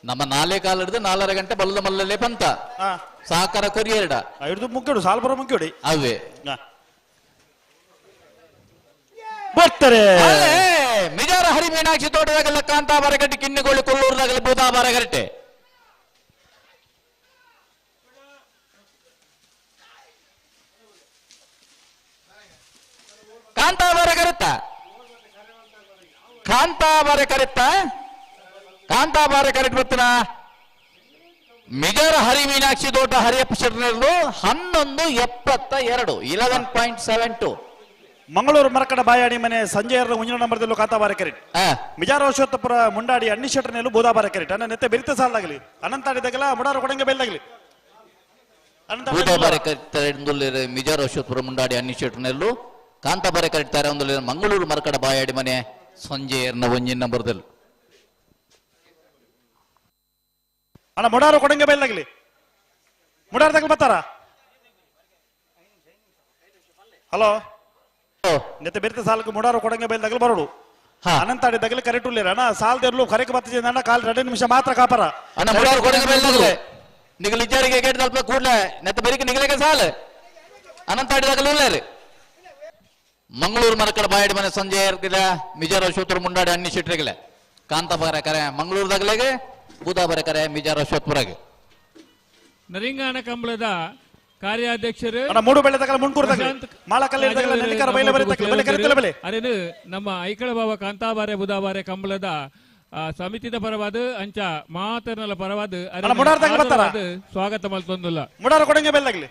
ನಮ್ಮ ನಾಲೆ ಕಾಲ ಹಿಡಿದು 4.5 ಗಂಟೆ ಬಲ್ಲದ ಮಲ್ಲಲ್ಲೇ ಬಂತ ಸಹಕಾರ ಕೊರಿಯರ್ಡ ಹಿಡಿದು ಮುಗ್ಗಿಡು ಸಾಲ್ಬರ ಮುಗ್ಗಿಡಿ ಅವೇ ಬರ್ತಾರೆ ಮಿಜಾರ ಹರಿ ಮೀನಾಕ್ಷಿ ತೋಟದಾಗಲ್ಲ ಕಾಂತಾ ಬರಗಟ್ಟಿ ಕಿನ್ನಿಗೋಳಿ ಕೊಲ್ಲೂರ್ದಾಗಲ್ಲ ಬೂದಾ ಬರಗಟ್ಟೆ ಕಾಂತಾಬಾರ ಕರೆತ್ತ ಕಾಂತಾಬಾರ ಕರೆತ್ತ ಕಾಂತಾಬಾರ ಕರೆಕ್ಟ್ ಬರ್ತಾನ ಮಿಜಾರ ಹರಿ ಮೀನಾಕ್ಷಿ ತೋಟ ಹರಿಯಪ್ಪ ಶೆಟ್ಟರ್ನಲ್ಲೂ 11:72 11.72. ಮಂಗಳೂರು ಮರಕಡ ಬಾಯಾಡಿ ಮನೆ ಸಂಜೆ ಮುಂಜಿನ ನಂಬರ್ದಲ್ಲೂ ಕಾಂತಾಬಾರ ಕರೆಕ್ಟ್ ಮಿಜಾರ ಅಶ್ವತ್ಥಪುರ ಮುಂಡಾಡಿ ಅಣ್ಣಿ ಶೆಟ್ಟರ್ನಲ್ಲೂ ಬೂದಾಬಾರ ಕರೆಕ್ಟ್ ಅನ್ನ ನೆತ್ತೆ ಬೆರಿತ ಸಾಲಾಗಲಿ ಅನಂತಾಡಿದಾಗಲ ಮುಡಾರ ಕೊಡಂಗೆ ಬೇಲ್ದಾಗಲಿ ಬೂದಾಬಾರ ಕರೆಕ್ಟ್ ಮಿಜಾರ ಅಶ್ವತ್ಥಪುರ ಮುಂಡಾಡಿ ಅಣ್ಣಿ ಶೆಟ್ಟರ್ನಲ್ಲೂ ಕಾಂತಾಬಾರ ಕರೆಕ್ಟ್ ತಾರೆ ಒಂದು ಮಂಗಳೂರು ಮರಕಡ ಬಾಯಾಡಿ ಮನೆ ಸಂಜೆ ಒಂಜಿನ ನಂಬರ್ದಲ್ಲಿ ಅಣ್ಣ ಮುಡಾರು ಕೊಡಂಗೆ ಬೇಲ್ದಾಗಲಿ ಮುಡಾರ ತಗಲ್ ಬರ್ತಾರ ಹಲೋ ನೆತ್ತೆ ಬೆರಿತ ಸಾಲಕ್ಕೆ ಮುಡಾರು ಕೊಡಂಗೆ ಬೇಲ್ದಾಗಲಿ ಬರೋಡು ಅನಂತಾಡಿ ತಗಲಿ ಕರೆಕ್ಟ್ ಉಳ್ಳೇರ ಅಣ್ಣ ಸಾಲದಿರ್ಲು ಕರೆಕ್ ಬತ್ತಿದೆ ಅಣ್ಣ ಕಾಲ್ 2 ನಿಮಿಷ ಮಾತ್ರ ಕಾಪರ ಅಣ್ಣ ಮುಡಾರು ಕೊಡಂಗೆ ಬೇಲ್ದಾಗಲಿ ನಿಗಲ್ ಇಜ್ಜಾರಿಗೆ ಗೇಟ್ ತಲ್ಪ ಕೂಡ್ಲೆ ನೆತ್ತ ಬೆರಿಕೆ ನಿಗಲಿಗೆ ಸಾಲ ಅನಂತಾಡಿ ತಗಲು ಉಳ್ಳೇರಿ ಮಂಗಳೂರು ಮರಕಡ ಬಾಯಾಡಿ ಮನೆ ಸಂಜೆ ಇರ್ತಿಲ್ಲ ಮಿಜಾರ ಅಶ್ವತ್ಥರ ಮುಂಡಾಡಿ ಅಣ್ಣಿ ಶೆಟ್ರಿಗಲೆ ಕಾಂತಾಬಾರ ಕರೆ ಮಂಗಳೂರದಾಗಲೆಗೆ ಬೂದಾಬಾರ ಕರೆ ಮಿಜಾರ ಅಶ್ವತ್ಥಪುರಗೆ ನರಿಂಗಾಣ ಕಂಬಳದ ಕಾರ್ಯಾಧ್ಯಕ್ಷರು ಅರೇನು ನಮ್ಮ ಐಕಳ ಬಾವ ಕಾಂತಾಬಾರೆ ಬುಧಾಬಾರೆ ಕಂಬಳದ ಸಮಿತಿದ ಪರವಾದ ಅಂಚ ಮಾತನಲ ಪರವಾದ ಸ್ವಾಗತ ಮಲ್ತೊಂದುಲ್ಲ ಮುಡಾರ ಕೊಡಂಗೆ ಬೆಲ್ಲಾಗ್ಲಿ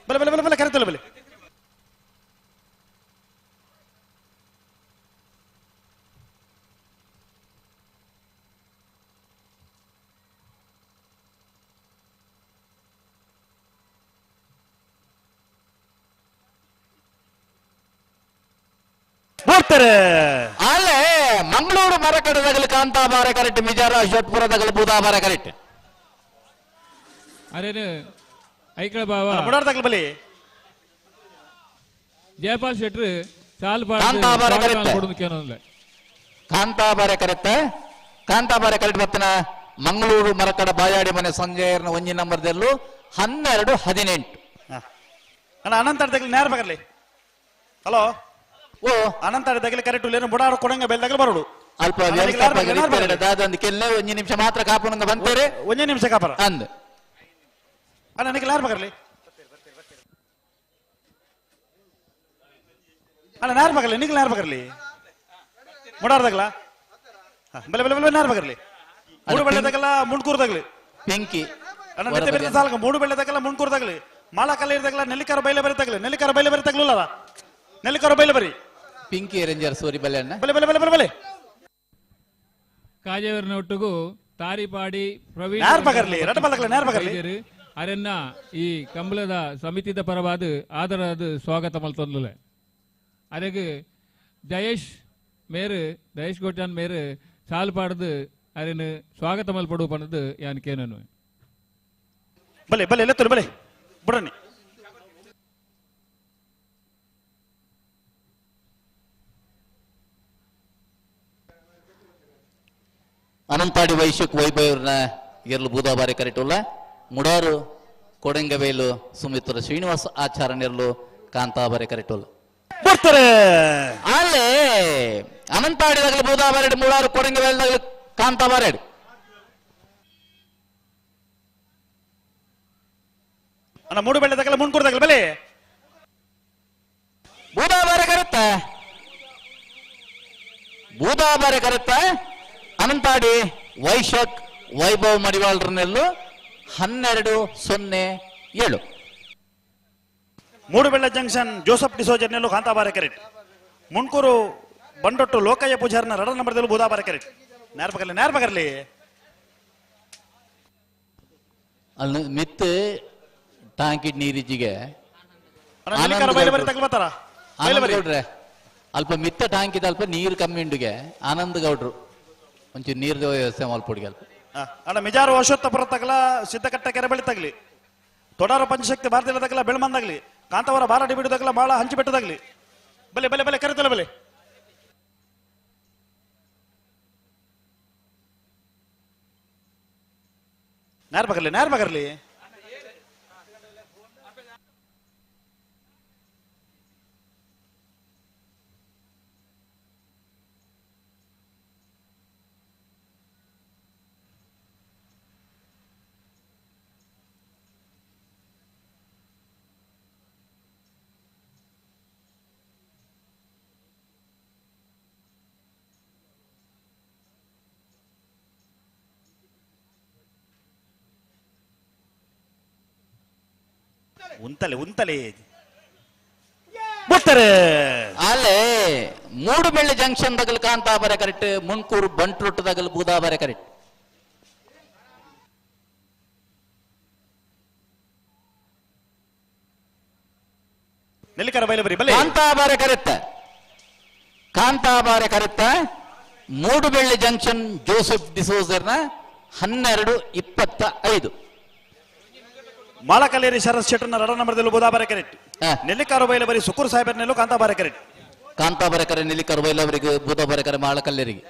ಬಲೆ ಬಲೆ ಬಲೆ ಬಲೆ ಕರೆತಲ್ಲ ಬಲೆ ಬರ್ತಾರೆ ಅಲ್ಲೇ ಮಂಗಳೂರು ಮರಕಡದಾಗಲಿ ಕಾಂತಾಬಾರೆ ಕರೆಕ್ಟ್ ಮಿಜಾರ ಅಶ್ವತ್ಪುರದಾಗಲಿ ಬೂದಾಬಾರೆ ಕರೆಕ್ಟ್ ಅರೇನು ಐಕಳ ಬಾವ ಬಲಿ ಜಯಪಾಲ್ ಶೆಟ್ರು ಸಾಲ್ ಕಾಂತಾಬಾರೆ correct Kantabare correct Kantabare correct ಬರ್ತನ ಮಂಗಳೂರು ಮರಕಡ ಬಾಯಾಡಿ ಮನೆ ಸಂಜಯರ್ನ ಒಂಜಿ ನಂಬರ್ದಲ್ಲೂ 12:18. ಅಣ್ಣ ಅನಂತ ನೇರ ಬಗರ್ಲಿ ಹಲೋ ಓ ಅನಂತ ತಗಲಿ ಕರೆಕ್ಟ್ ಉಳ್ಳೇನು ಬುಡಾರು ಕೊಡಂಗೆ ಬೆಲ್ದಾಗಲಿ ಬರೋಡು ಅಲ್ಪ ಕೆಲ್ಲೆ ಒಂಜಿ ನಿಮಿಷ ಮಾತ್ರ ಕಾಪುನಂದ ಬಂತೇರೆ ಒಂದೇ ನಿಮಿಷ ಕಾಪರ ಅಂದ್ ಅಣ್ಣ ನನಗೆ ಯಾರು ಬಗರ್ಲಿ ಅಣ್ಣ ನಾರ್ ಬಗರ್ಲಿ ನಿಗ್ಲ ನಾರ್ ಬಗರ್ಲಿ ಮುಡಾರ್ದಾಗಲ ಬಲೆ ಬಲೆ ಬಲೆ ನಾರ್ ಬಗರ್ಲಿ ಮೂಡು ಬೆಳ್ಳೆದಾಗಲ್ಲ ಮುಂಡ್ಕೂರ್ದಾಗ್ಲಿ ಪಿಂಕಿ ಅಣ್ಣ ನೆತ್ತೆ ಬೆರೆತ ಸಾಲಕ ಮೂಡು ಬೆಳ್ಳೆದಾಗಲ್ಲ ಮುಂಡ್ಕೂರ್ದಾಗ್ಲಿ ಮಾಳ ಕಲ್ಲ ಇರ್ದಾಗಲ್ಲ ನೆಲ್ಲಿಕಾರ ಬೈಲೆ ಬರೀತಾಗ್ಲಿ ನೆಲ್ಲಿಕಾರ ಬೈಲೆ ಬರೀತಾಗ್ಲಲ್ಲ ನೆಲ್ಲಿಕಾರ ಬೈಲೆ ಬರಿ ಪಿಂಕಿ ರೇಂಜರ್ ಸೋರಿ ಬಲೆ ಅಣ್ಣ ಬಲೆ ಬಲೆ ಬಲೆ ಬಲೆ ಬಲೆ ಕಾಜೇವರನ ಒಟ್ಟುಗು ತಾರಿಪಾಡಿ ಪ್ರವೀಣ್ ನೇರ್ ಬಗರ್ಲಿ, ರಡ್ಡ ಬಲಗಲ ನೇರ್ ಬಗರ್ಲಿ. ವೈದ್ಯರು ಅರೆನ್ನ ಈ ಕಂಬಳದ ಸಮಿತಿದ ಪರವಾದ ಆದರಾದ ಸ್ವಾಗತ ಮಲ್ತೊಂದುಲೆ ಅರೆಗ್ ಜಯೇಶ್ ಮೇರು ಜಯೇಶ್ ಗೋಚಾನ್ ಮೇರು ಸಾಲ್ ಪಾಡ್ದು ಅರೆನ್ ಸ್ವಾಗತ ಮಲ್ಪಡು ಪಣದು ಯಾನ್ ಕೇನನು ಬಲೆ ಬಲೆ ಎಲೆತ್ತರು ಬಲೆ ಬುಡನಿ ಅನಂತಾಡಿ ವೈಶ್ಯಕ್ ವೈಭವ್ರನ ಎರ್ಲು ಬೂದಾಬಾರಿ ಕರೆಟುಲ್ಲ ಮುಡಾರು ಕೊಡಂಗವೇಲು ಸುಮಿತ್ರ ಶ್ರೀನಿವಾಸ ಆಚಾರ್ಯನೆರ್ಲು ಕಾಂತಾಬಾರಿ ಕರೆಟುಲ್ಲ ಬರ್ತಾರೆ ಅಲ್ಲೇ ಅನಂತಾಡಿದಾಗಲಿ ಬೂದಾಬಾರಿ ಮುಡಾರು ಕೊಡಂಗವೇಲ್ದಾಗಲಿ ಕಾಂತಾಬಾರಿ ಅಣ್ಣ ಮೂಡು ಬೆಳ್ಳೆದಾಗಲ್ಲ ಮುಂಡ್ಕೂರ್ದಾಗಲ್ಲ ಬಲೆ ಬೂದಾಬಾರೆ ಕರೆತ್ತ ಬೂದಾಬಾರೆ ಕರೆತ್ತ ಅನಂತಾಡಿ ವೈಶಕ್ ವೈಭವ್ ಮಡಿವಾಳ್ರನೆಲ್ಲು 12-07. ಮೂಡುಬೆಳ್ಳ ಜಂಕ್ಷನ್ ಜೋಸಫ್ ಡಿಸೋಜರ್ನೆಲ್ಲು ಕಾಂತಾಬಾರೆ ಕರೆಟ್. ಮುಣ್ಕೂರು ಬಂಡೊಟ್ಟು ಲೋಕಯ್ಯ ಪೂಜಾರ್ನ ರಡ ನಂಬರ್ದಲ್ಲೂ ಬೂದಾಬಾರೆ ಕರೆಟ್. ನೇರ್ಪಕರ್ಲಿ ನೇರ್ಪಕರ್ಲಿ ಅಲ್ಲಿ ಮಿತ್ತು ಟಾಂಕಿ ನೀರಿಜಿಗೆ ಆನಂದ್ ಗೌಡ್ರೆ ಅಲ್ಪ ಮಿತ್ತ ಟಾಂಕಿದ ಅಲ್ಪ ನೀರು ಕಮ್ಮಿ ಉಂಡುಗೆ ಆನಂದ್ ಗೌಡ್ರು ಒಂಚೂರು ನೀರು ವ್ಯವಸ್ಥೆ ಮಲ್ಪೊಡಿಗೆ ಅಲ್ಪ. ಅಣ್ಣ ಮಿಜಾರು ಅಶ್ವತ್ಥಪುರ ತಗಲ ಸಿದ್ದಕಟ್ಟ ಕೆರೆಬಳಿ ತಗಲಿ, ತೊಡಾರು ಪಂಚಶಕ್ತಿ ಭಾರತೀಯ ತಗಲ ಬೆಳಮಂದಾಗ್ಲಿ, ಕಾಂತಾವರ ಬಾರಾಡಿ ಬಿಡು ತಗಲ ಮಾಳ ಹಂಚಿಬೆಟ್ಟದಾಗ್ಲಿ. ಬಲೆ ಬಲೆ ಬಲೆ ಕರೆತಲ ಬಲೆ. ನೇರ್ ಬಗರ್ಲಿ ನೇರ್ ಬಗರ್ಲಿ. ಉಂತಲೆ ಉಂತಲೆ ಬಿಡ್ತಾರೆ. ಅಲ್ಲೇ ಮೂಡುಬೆಳ್ಳಿ ಜಂಕ್ಷನ್ ದಗಲ್ ಕಾಂತಾಬಾರೆ ಕರೆಕ್ಟ್, ಮುನ್ಕೂರು ಬಂಟ್ರೊಟ್ಟು ದಗಲ್ ಬೂದಾಬಾರೆ ಕರೆಕ್ಟ್. ನೆಲ್ಲಿಕರ ಬೈಲಬರಿ ಬಲೆ. Kantabare correct, Kantabare correct. Moodubelle junction Joseph ಡಿಸೋಜರ್ನ 12-25. ಮಾಳಕಲ್ಲೇರಿ ಶರತ್ ಶೆಟ್ಟರ್ನ ರಡ ನಂಬರ್ದಲ್ಲೂ ಬೂದಾಬಾರೆ ಕರೆಕ್ಟ್. ನೆಲ್ಲಿಕಾರು ಬೈಲಬರಿ ಸುಕೂರ್ ಸಾಹೇಬರ್ನೆಲ್ಲೂ ಕಾಂತಾಬಾರೆ ಕರೆಕ್ಟ್. ಕಾಂತಾಬಾರೆ ಕರೆ ನೆಲ್ಲಿಕಾರು ಬೈಲಬರಿಗೆ ಬೂದಾಬಾರೆ ಕರೆ ಮಾಳಕಲ್ಲೇರಿಗೆ.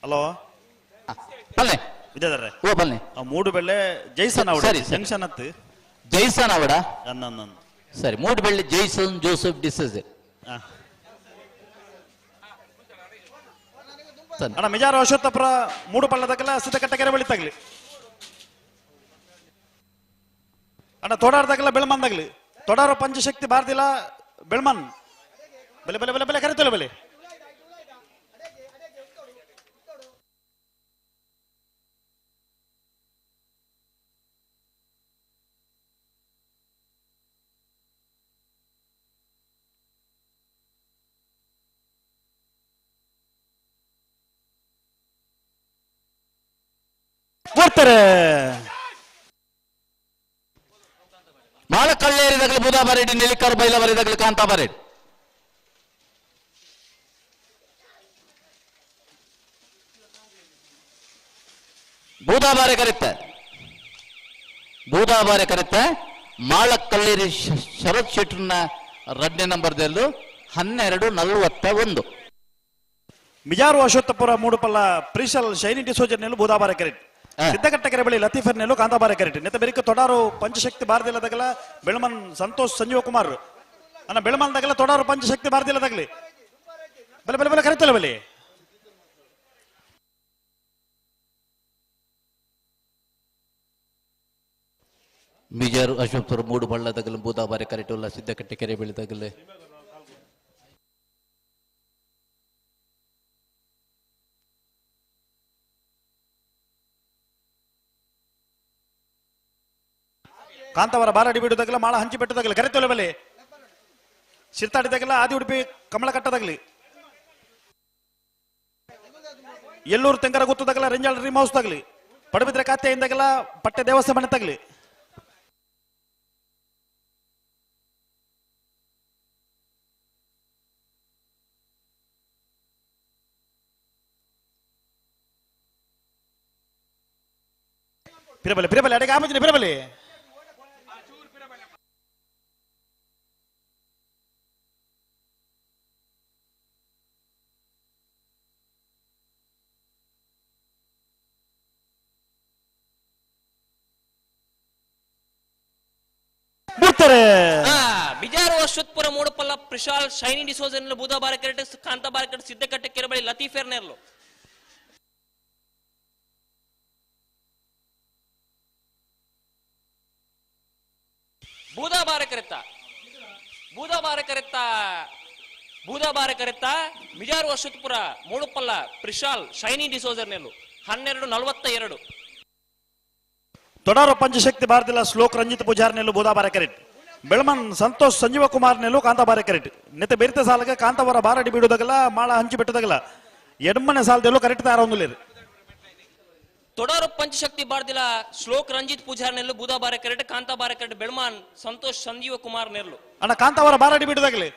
ಹಲೋ ಬಲ್ಲೆ ವಿದ್ಯಾಧರ್ರೆ. ಓ ಬಲ್ಲೆ. ಮೂಡುಬೆಳ್ಳೆ ಜೈಸನ್ ಅವಡ ಜಂಕ್ಷನ್ ಅತ್ತು ಜೈಸನ್ ಅವಡ ಸರಿ. Moodubelle Jason Joseph ಡಿಸೋಜರ್. ಅಣ್ಣ ಮಿಜಾರು ಅಶ್ವತ್ಥಪುರ ಮೂಡು ಪಳ್ಳದಕ್ಕೆಲ್ಲ ಸಿದ್ದಕಟ್ಟ ಕೆರೆ ಬಳಿ ತಗಲಿ. ಅಣ್ಣ ತೋಡಾರ್ದಾಗಲ್ಲ ಬೆಳಮಂದಾಗ್ಲಿ, ತೊಡಾರು ಪಂಚಶಕ್ತಿ ಭಾರತಿಲ ಬೆಳ್ಮನ್. ಬೆಲೆ ಬೆಲೆ ಬೆಲೆ ಬೆಲೆ ಕರಿತಲ್ಲ ಬೆಲೆ. ಬರ್ತಾರೆ. ಮಾಳಕಳ್ಳೇರಿದಾಗಲಿ ಬೂದಾಬಾರೆಡ್ಡಿ ನೆಲ್ಲಿಕಾರು ಬೈಲಬರಿದಾಗಲಿ ಕಾಂತಾಬಾರೆಡ್ಡಿ. ಬೂದಾಬಾರೆ ಕರೆತ್ತ ಬೂದಾಬಾರೆ ಕರೆತ್ತ ಮಾಳಕಳ್ಳೇರಿ ಶರತ್ ಶೆಟ್ಟರ್ನ ರಡ್ನೇ ನಂಬರ್ದಲ್ಲೂ 12-41. ಮಿಜಾರು ಅಶ್ವತ್ಥಪುರ ಮೂಡುಪಲ್ಲ ಪ್ರೀಶಲ್ ಶೈನಿ ಡಿಸೋಜರ್ನೆಲ್ಲೂ ಬೂದಾಬಾರೆ ಕರೆಕ್ಟ್. ಸಿದ್ದಕಟ್ಟ ಕೆರೆ ಬಳಿ ಲತೀಫರ್ ನೆಲ್ಲು ಕಾಂತಾಬಾರೆ ಕರೆಕ್ಟ್. ನೆತ್ತ ಬೆರಿಕ ತೊಡಾರು ಪಂಚಶಕ್ತಿ ಭಾರತಿಲ ತಗಲ ಬೆಳಮನ್ ಸಂತೋಷ್ ಸಂಜೀವ ಕುಮಾರ್. ಅಣ್ಣ ಬೆಳಮನ್ ತಗಲ ತೊಡಾರು ಪಂಚಶಕ್ತಿ ಭಾರತಿಲ ತಗಲಿ. ಬಲೆ ಬಲೆ ಬಲೆ ಕರೆತಲ್ಲ ಬಲೆ. ಮಿಜಾರು ಅಶ್ವತ್ಥಪುರ ಮೂಡು ಬಳ್ಳ ತಗಲು ಬೂದಾಬಾರೆ ಕರೆಕ್ಟ್ ಉಲ್ಲ ಸಿದ್ದಕಟ್ಟೆ ಕೆರೆ ಬಳಿ ತಗಲು. ಕಾಂತಾವರ ಬಾರಾಡಿ ಬೀಡು ತಗಲ ಮಾಳ ಹಂಚಿ ಬೆಟ್ಟು ತಗಲಿ ಕರೆತೊಲೆ ಬಲೆ. ಶಿರ್ತಾಡಿ ತಗಲ ಆದಿ ಉಡುಪಿ ಕಮಲಕಟ್ಟ ತಗಲಿ. ಎಲ್ಲೂರು ತೆಂಕರ ಗುತ್ತು ತಗಲ ರಂಜಾಳ ಡ್ರೀಮ್ ಹೌಸ್ ತಗಲಿ. ಪಡಬಿದ್ರೆ ಖಾತೆಯಿಂದಾಗಲ ಪಟ್ಟೆ ದೇವಸ್ಥಾನ ತಗಲಿ. ಪಿರಬಲೆ ಪಿರಬಲೆ ಅಡಿಗೆ ಆಮಜಿನ ಪಿರಬಲೆ. ಬಿಡ್ತಾರೆ. ಬಿಜಾರು ಅಶ್ವತ್ಪುರ ಮೂಡಪಲ್ಲ ಪ್ರಶಾಲ್ ಶೈನಿ ಡಿಸೋಜನ್ ಬೂದಾಬಾರ ಕೆರೆಟ್ ಕಾಂತಾಬಾರ ಕೆರೆಟ್ ಸಿದ್ದಕಟ್ಟೆ ಕೆರೆಬಳಿ ಲತೀಫೇರ್ ನೇರ್ಲು. ಬೂದಾಬಾರಕರೆತ್ತ ಬೂದಾಬಾರಕರೆತ್ತ ಬೂದಾಬಾರಕರೆತ್ತ ಮಿಜಾರು ಅಶ್ವತ್ಪುರ ಮೂಡುಪಲ್ಲ ಪ್ರಿಶಾಲ್ ಶೈನಿ ಡಿಸೋಜರ್ ನೆಲ್ಲು 12:42. ತೊಡಾರು ಪಂಚಶಕ್ತಿ ಭಾರತಿಲ ಶ್ಲೋಕ್ ರಂಜಿತ್ ಪೂಜಾರ್ ನೆಲ್ಲು ಬೂದಾಬಾರ ಕರೆಟ್ ಬೆಳಮನ್ ಸಂತೋಷ್ ಸಂಜೀವ ಕುಮಾರ್ ನೆಲ್ಲು ಕಾಂತಾಬಾರ ಕರೆಟ್ ನೆತ್ತ ಬೆರಿತ ಸಾಲಗ ಕಾಂತಾವರ ಬಾರಡಿ ಬೀಡುದಗಲ ಮಾಳ ಹಂಚಿ ಬಿಟ್ಟದಗಲ ಎಡಮನೆ ಸಾಲದಲ್ಲೂ ಕರೆಕ್ಟ್ ತಯಾರೊಂದುಲೇರು. ತೊಡಾರು ಪಂಚಶಕ್ತಿ ಬಾರ್ದಿಲ ಶ್ಲೋಕ್ ರಂಜಿತ್ ಪೂಜಾರ್ ನೆಲ್ಲು ಬೂದಾಬಾರ ಕರೆಟ್ ಕಾಂತಾಬಾರ ಕರೆಟ್ ಬೆಳಮಾನ್ ಸಂತೋಷ್ ಸಂಜೀವ ಕುಮಾರ್ ನೆಲ್ಲು. ಅಣ್ಣ ಕಾಂತಾವರ ಬಾರಡಿ ಬೀಡುದಾಗಲಿ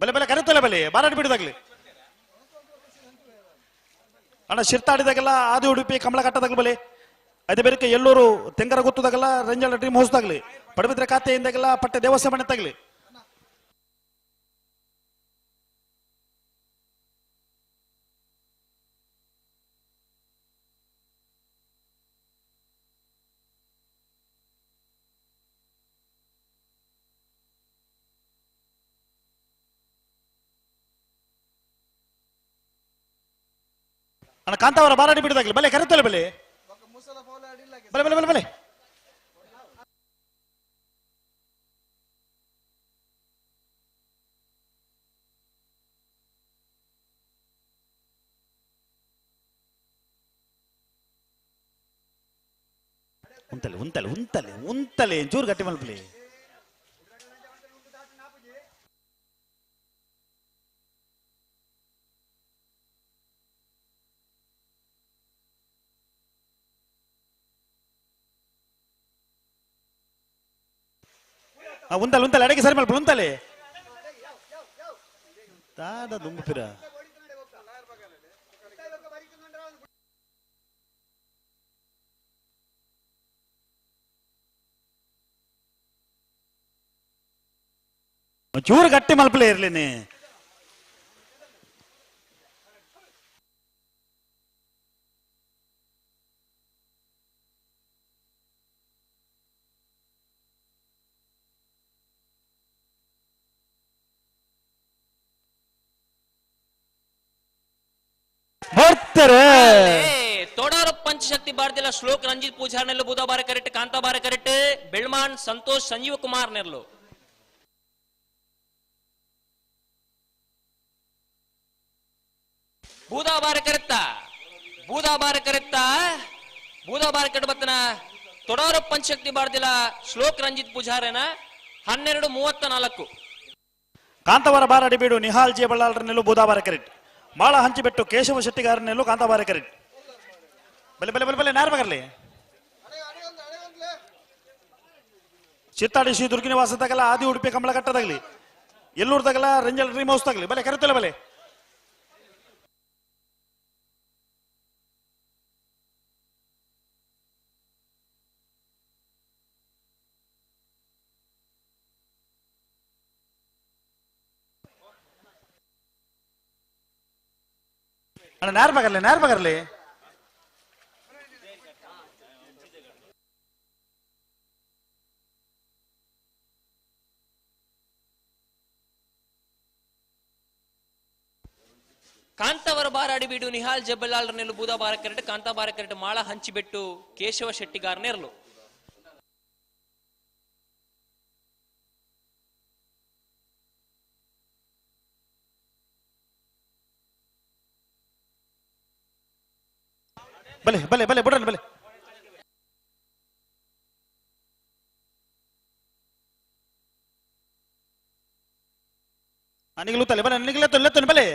ಬಲೆ ಬಲೆ ಕರೆತಲೆ ಬಲೆ ಬಾರಡಿ ಬಿಡುದಾಗಲಿ. ಅಣ್ಣ ಶಿರ್ತಾಡಿದಾಗೆಲ್ಲ ಆದಿ ಉಡುಪಿ ಕಮಲ ಕಟ್ಟದಾಗಲಿ ಬಲೆ ಅದೇ ಬೇರೆ ಎಲ್ಲೂರು ತೆಂಗರ ಗೊತ್ತದಾಗಲ್ಲ ರಂಜಾಳ ಡ್ರೀಮ್ ಹೌಸ್ ತಾಗಲಿ ಪಡಬಿದ್ರೆ ಖಾತೆಯಿಂದಾಗೆಲ್ಲ ಪಟ್ಟೆ ದೇವಸ್ಥಾನ ತಗಲಿ. ಅಣ್ಣ ಕಾಂತಾವರ ಬಾರಾಡಿ ಬಿಡುದಾಗಲಿ ಬಲೆ ಕರೆತಲೆ ಬಲೆ ಬಲೆ ಬಲೆ ಬಲೆ ಬಲೆ. ಉಂತಲೆ ಉಂತಲೆ ಉಂತಲೆ ಉಂತಲೆ ಚೂರು ಗಟ್ಟಿ ಮಲ್ಪಲಿ. ಉಂತಲೆ ಉಂತಲೆ ಅಡಗೆ ಸರಿ ಮಲ್ಪ ಉಂತಲೆ ದಾದ ದುಂಬುಪಿರ. ಚೂರು ಗಟ್ಟಿ ಮಲ್ಪಲೆ ಇರ್ಲಿನಿ. ಬರ್ತಾರೆ ತೋಡಾರು ಪಂಚಶಕ್ತಿ ಬಾರ್ದಿಲ್ಲ ಶ್ಲೋಕ್ ರಂಜಿತ್ ಪೂಜಾರ್ ನೆಲ್ಲು ಬೂದಾಬಾರ ಕರೆಟ್ ಕಾಂತಾಬಾರ ಕರೆಟ್ ಬೆಳ್ಮಾನ್ ಸಂತೋಷ್ ಸಂಜೀವ ಕುಮಾರ್ ನೆಲ್ಲು. ಬೂದಾಬಾರ ಕರೆತ್ತ ಬೂದಾಬಾರ ಕರೆತ್ತ ಬೂದಾಬಾರ ಕರೆಟ್ ಬತ್ತನ ತೊಡಾರು ಪಂಚಶಕ್ತಿ ಬಾರ್ದಿಲ್ಲ ಶ್ಲೋಕ್ ರಂಜಿತ್ ಪೂಜಾರೇನ 12:34. ಕಾಂತಾವರ ಬಾರಡಿ ಬೀಡು ನಿಹಾಲ್ ಜೆ ಬಳ್ಳಾಲ್ರ ನೆಲ್ಲು ಬೂದಾಬಾರ ಕರೆಟ್ ಮಾಳ ಹಂಚಿಬೆಟ್ಟು ಕೇಶವ ಶೆಟ್ಟಿಗಾರ ನೆಲ್ಲು ಕಾಂತಾಬಾರ ಕರೆಟ್ ಬಲೆ ಬಲೆ ಬಲೆ ಬಲೆ ನಾರ್ ಬಗರ್ಲಿ. ಚಿತ್ತಾಡಿ ಶ್ರೀ ದುರ್ಗಿನಿವಾಸ ತಗಲ ಆದಿ ಉಡುಪಿ ಕಮಲ ಕಟ್ಟದಾಗಲಿ ಎಲ್ಲೂರ್ ತಗಲ ರಂಜಲ್ ಡ್ರೀಮ್ ಹೌಸ್ ತಗಲಿ ಬಲೆ ಕರೆತಲೆ ಬಲೆ. ಅಣ್ಣ ನಾರ್ ಬಗರ್ಲಿ ನಾರ್ ಬಗರ್ಲಿ. ಕಾಂತಾವರ ಬಾರಾಡಿ ಬೀಡು ನಿಹಾಲ್ ಜಬ್ಬಲಾಲ್ ನೆಲ್ಲು ಬೂದಾಬಾರ ಕರೆಟ್ ಕಾಂತಾಬಾರ ಕರೆಟ್ ಮಾಳ ಹಂಚಿಬೆಟ್ಟು ಕೇಶವ ಶೆಟ್ಟಿಗಾರ್ ನೆರ್ಲು. ಬಲೆ ಬಲೆ ಬಲೆ ಬುಡನ್ ಬಲೆ. ನಿಗಲುತ್ತಲೆ ಬಲೆ ನಿಗಲೆತ್ತೊನ್ ಲೆತ್ತೊನ್ ಬಲೆ.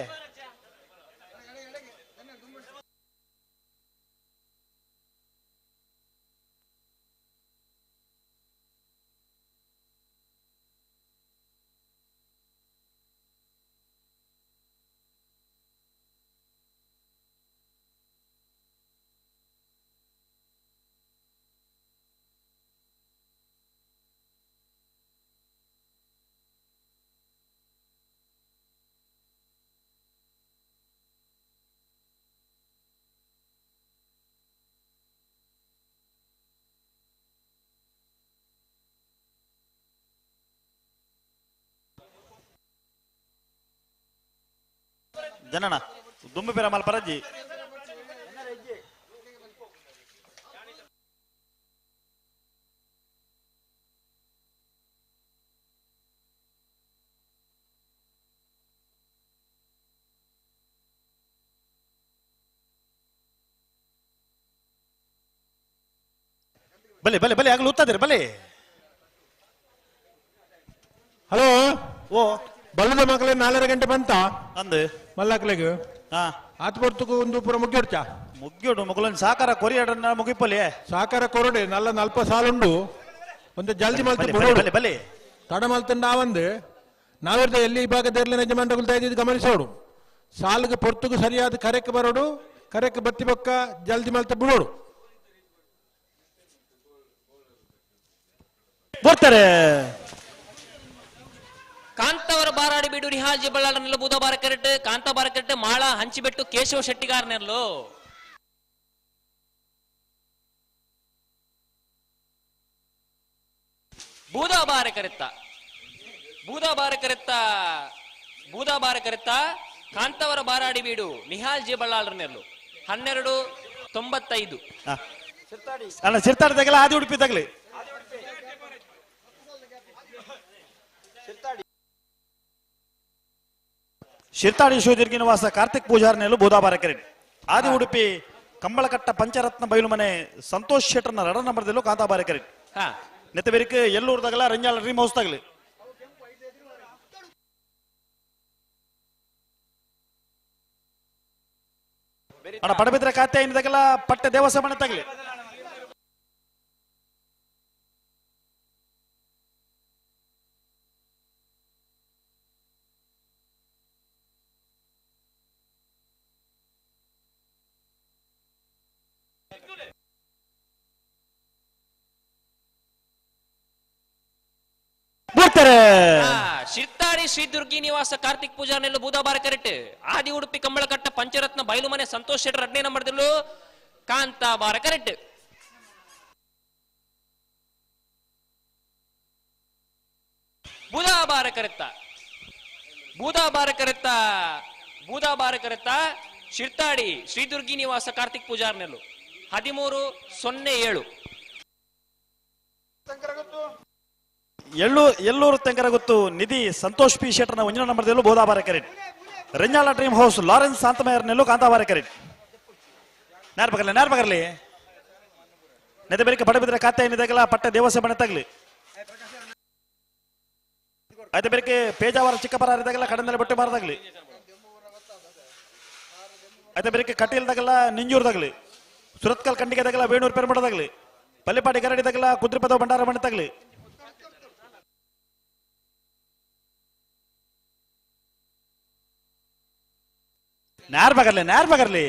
ಜನನ ದುಂಬು ಪೇರ ಮಲ್ಪರಜ್ಜಿ ಬಲೆ ಬಲೆ ಬಲೆ ಆಗಲು ಉತ್ತದಿರ ಬಲೆ. ಹಲೋ ಓ ಬಲ್ಲದ ಮಕ್ಕಳೇ 4.5 ಗಂಟೆ ಬಂತ ಅಂದು ಮಲ್ಲಕ್ಲೆಗ್ ಆತ್ ಪೊರ್ತುಗು ಒಂದು ಪೂರ ಮುಗ್ಗಿಡ್ಚ ಮುಗ್ಗಿಡು ಮಗುಲನ್ ಸಾಕಾರ ಕೊರಿಯಡನ್ನ ಮುಗಿಪಲಿ ಸಾಕಾರ ಕೊರಡೆ ನಲ್ಲ ನಲ್ಪ ಸಾಲುಂಡು ಒಂದು ಜಲ್ದಿ ಮಲ್ತು ಬಲೆ ಬಲೆ ತಡ ಮಲ್ತಂಡ ಆವಂದು ನಾವಿರ್ದ ಎಲ್ಲಿ ಈ ಭಾಗದ ಎರ್ಲಿನ ಯಜಮಾನ್ರಗುಲ್ತಾ ಇದ್ದಿದ್ದು ಗಮನಿಸೋಡು ಸಾಲಿಗೆ ಪೊರ್ತುಗು ಸರಿಯಾದ ಕರೆಕ್ ಬರೋಡು ಕರೆಕ್ ಬತ್ತಿ ಬೊಕ್ಕ ಜಲ್ದಿ ಮಲ್ತ ಬಿಡೋಡು ಬರ್ತಾರೆ. ಕಾಂತವರ ಬಾರಾಡಿ ಬೀಡು ನಿಹಾಲ್ ಜಿ ಬಳ್ಳಾರನೆಲ್ಲ ಬೂದ ಬಾರಕೆರೆಟ್ ಕಾಂತ ಬಾರಕೆರೆಟ್ ಮಾಳ ಹಂಚಿಬೆಟ್ಟು ಕೇಶವ ಶೆಟ್ಟಿಗಾರನೆಲ್ಲೋ. ಬೂದ ಬಾರಕರೆತ್ತ ಬೂದ ಬಾರಕರೆತ್ತ ಬೂದ ಬಾರಕರೆತ್ತ ಕಾಂತವರ ಬಾರಾಡಿ ಬೀಡು ನಿಹಾಲ್ ಜಿ ಬಳ್ಳಾರನೆಲ್ಲು 12:95. ಅಲ್ಲ ಸಿರ್ತಾಡಿ ತಗಲ ಆದಿ ಉಡುಪಿ ತಗಲಿ ಶಿರ್ತಾಡಿ ಶಿವದಿರ್ಗಿ ನಿವಾಸ ಕಾರ್ತಿಕ್ ಪೂಜಾರ್ನೆಲ್ಲು ಬೂದಾಬಾರಕೆರೆ ಆದಿ ಉಡುಪಿ ಕಂಬಳಕಟ್ಟ ಪಂಚರತ್ನ ಬೈಲುಮನೆ ಸಂತೋಷ್ ಶೆಟ್ಟರ್ನ ರಡ ನಂಬರ್ದಲ್ಲೂ ಕಾಂತಾಬಾರಕೆರೆ ನೆತ್ತಬೇರಿಕ್ ಎಲ್ಲೂರು ತಗಲ ರಂಜಾಲ ಡ್ರೀಮ್ ಹೌಸ್ ತಗಲಿ. ಅಣ್ಣ ಪಡಬಿದ್ರೆ ಖಾತೆ ತಗಲ ಪಟ್ಟೆ ದೇವಸ್ಥಾನ ತಗಲಿ. ಶಿರ್ತಾಡಿ ಶ್ರೀ ದುರ್ಗಿ ನಿವಾಸ ಕಾರ್ತಿಕ್ ಪೂಜಾರ್ನೆಲ್ಲು ಬೂದಾಬಾರ ಕರೆಟ್ ಆದಿ ಉಡುಪಿ ಕಂಬಳಕಟ್ಟ ಪಂಚರತ್ನ ಬೈಲುಮನೆ ಸಂತೋಷ್ ಶೆಟ್ಟರ್ 2ನೇ ನಂಬರ್ದಲ್ಲೂ ಕಾಂತಾಬಾರ ಕರೆಟ್. ಬೂದಾಬಾರ ಕರೆತ್ತ ಬೂದಾಬಾರ ಕರೆತ್ತ ಬೂದಾಬಾರ ಕರೆತ್ತ ಶಿರ್ತಾಡಿ ಶ್ರೀ ದುರ್ಗಿ ನಿವಾಸ ಕಾರ್ತಿಕ್ ಪೂಜಾರ್ನೆಲ್ಲು 13:07. ಎಲ್ಲೂರು ತೆಂಕರಗುತ್ತು ನಿಧಿ ಸಂತೋಷ್ ಪಿ ಶೆಟ್ಟರ್ನ 1ನೇ ನಂಬರ್ದಲ್ಲೂ ಬೋದಾಬಾರಕೆರೆ ರೆಂಜಾಲ ಡ್ರೀಮ್ ಹೌಸ್ ಲಾರೆನ್ಸ್ ಶಾಂತಮಯ್ಯರ್ನೆಲ್ಲೂ ಕಾಂತಾಬಾರಕೆರೆ. ನೇರ ಬಗರ್ಲಿ ನೇರ ಬಗರ್ಲಿ ನೆದ ಬೇರಿಕೆ ಪಡಬಿದ್ರೆ ಖಾತೆ ಏನಿದಾಗಲ್ಲ ಪಟ್ಟೆ ದೇವಸ್ಥಾನ ತಗಲಿ. ಆಯ್ತು ಬೇರಿಕೆ ಪೇಜಾವರ ಚಿಕ್ಕಪರ ಇದ್ದಾಗಲ್ಲ ಕಡಂದಲೆ ಬಟ್ಟೆ ಬಾರದಾಗ್ಲಿ. ಆಯ್ತು ಬೇರಿಕೆ ಕಟೀಲ್ದಾಗಲ್ಲ ನಿಂಜೂರ್ದಾಗ್ಲಿ ಸುರತ್ಕಲ್ ಖಂಡಿಗೆದಾಗಲ್ಲ ವೇಣೂರು ಪೆರ್ಮಡದಾಗ್ಲಿ ಪಲ್ಲಿಪಾಡಿ ಗರಡಿದಾಗಲ್ಲ ಕುದ್ರಿಪದ ಭಂಡಾರ ಮನೆ ತಗಲಿ. ನೇರ ಬಗರ್ಲಿ ನೇರ ಬಗರ್ಲಿ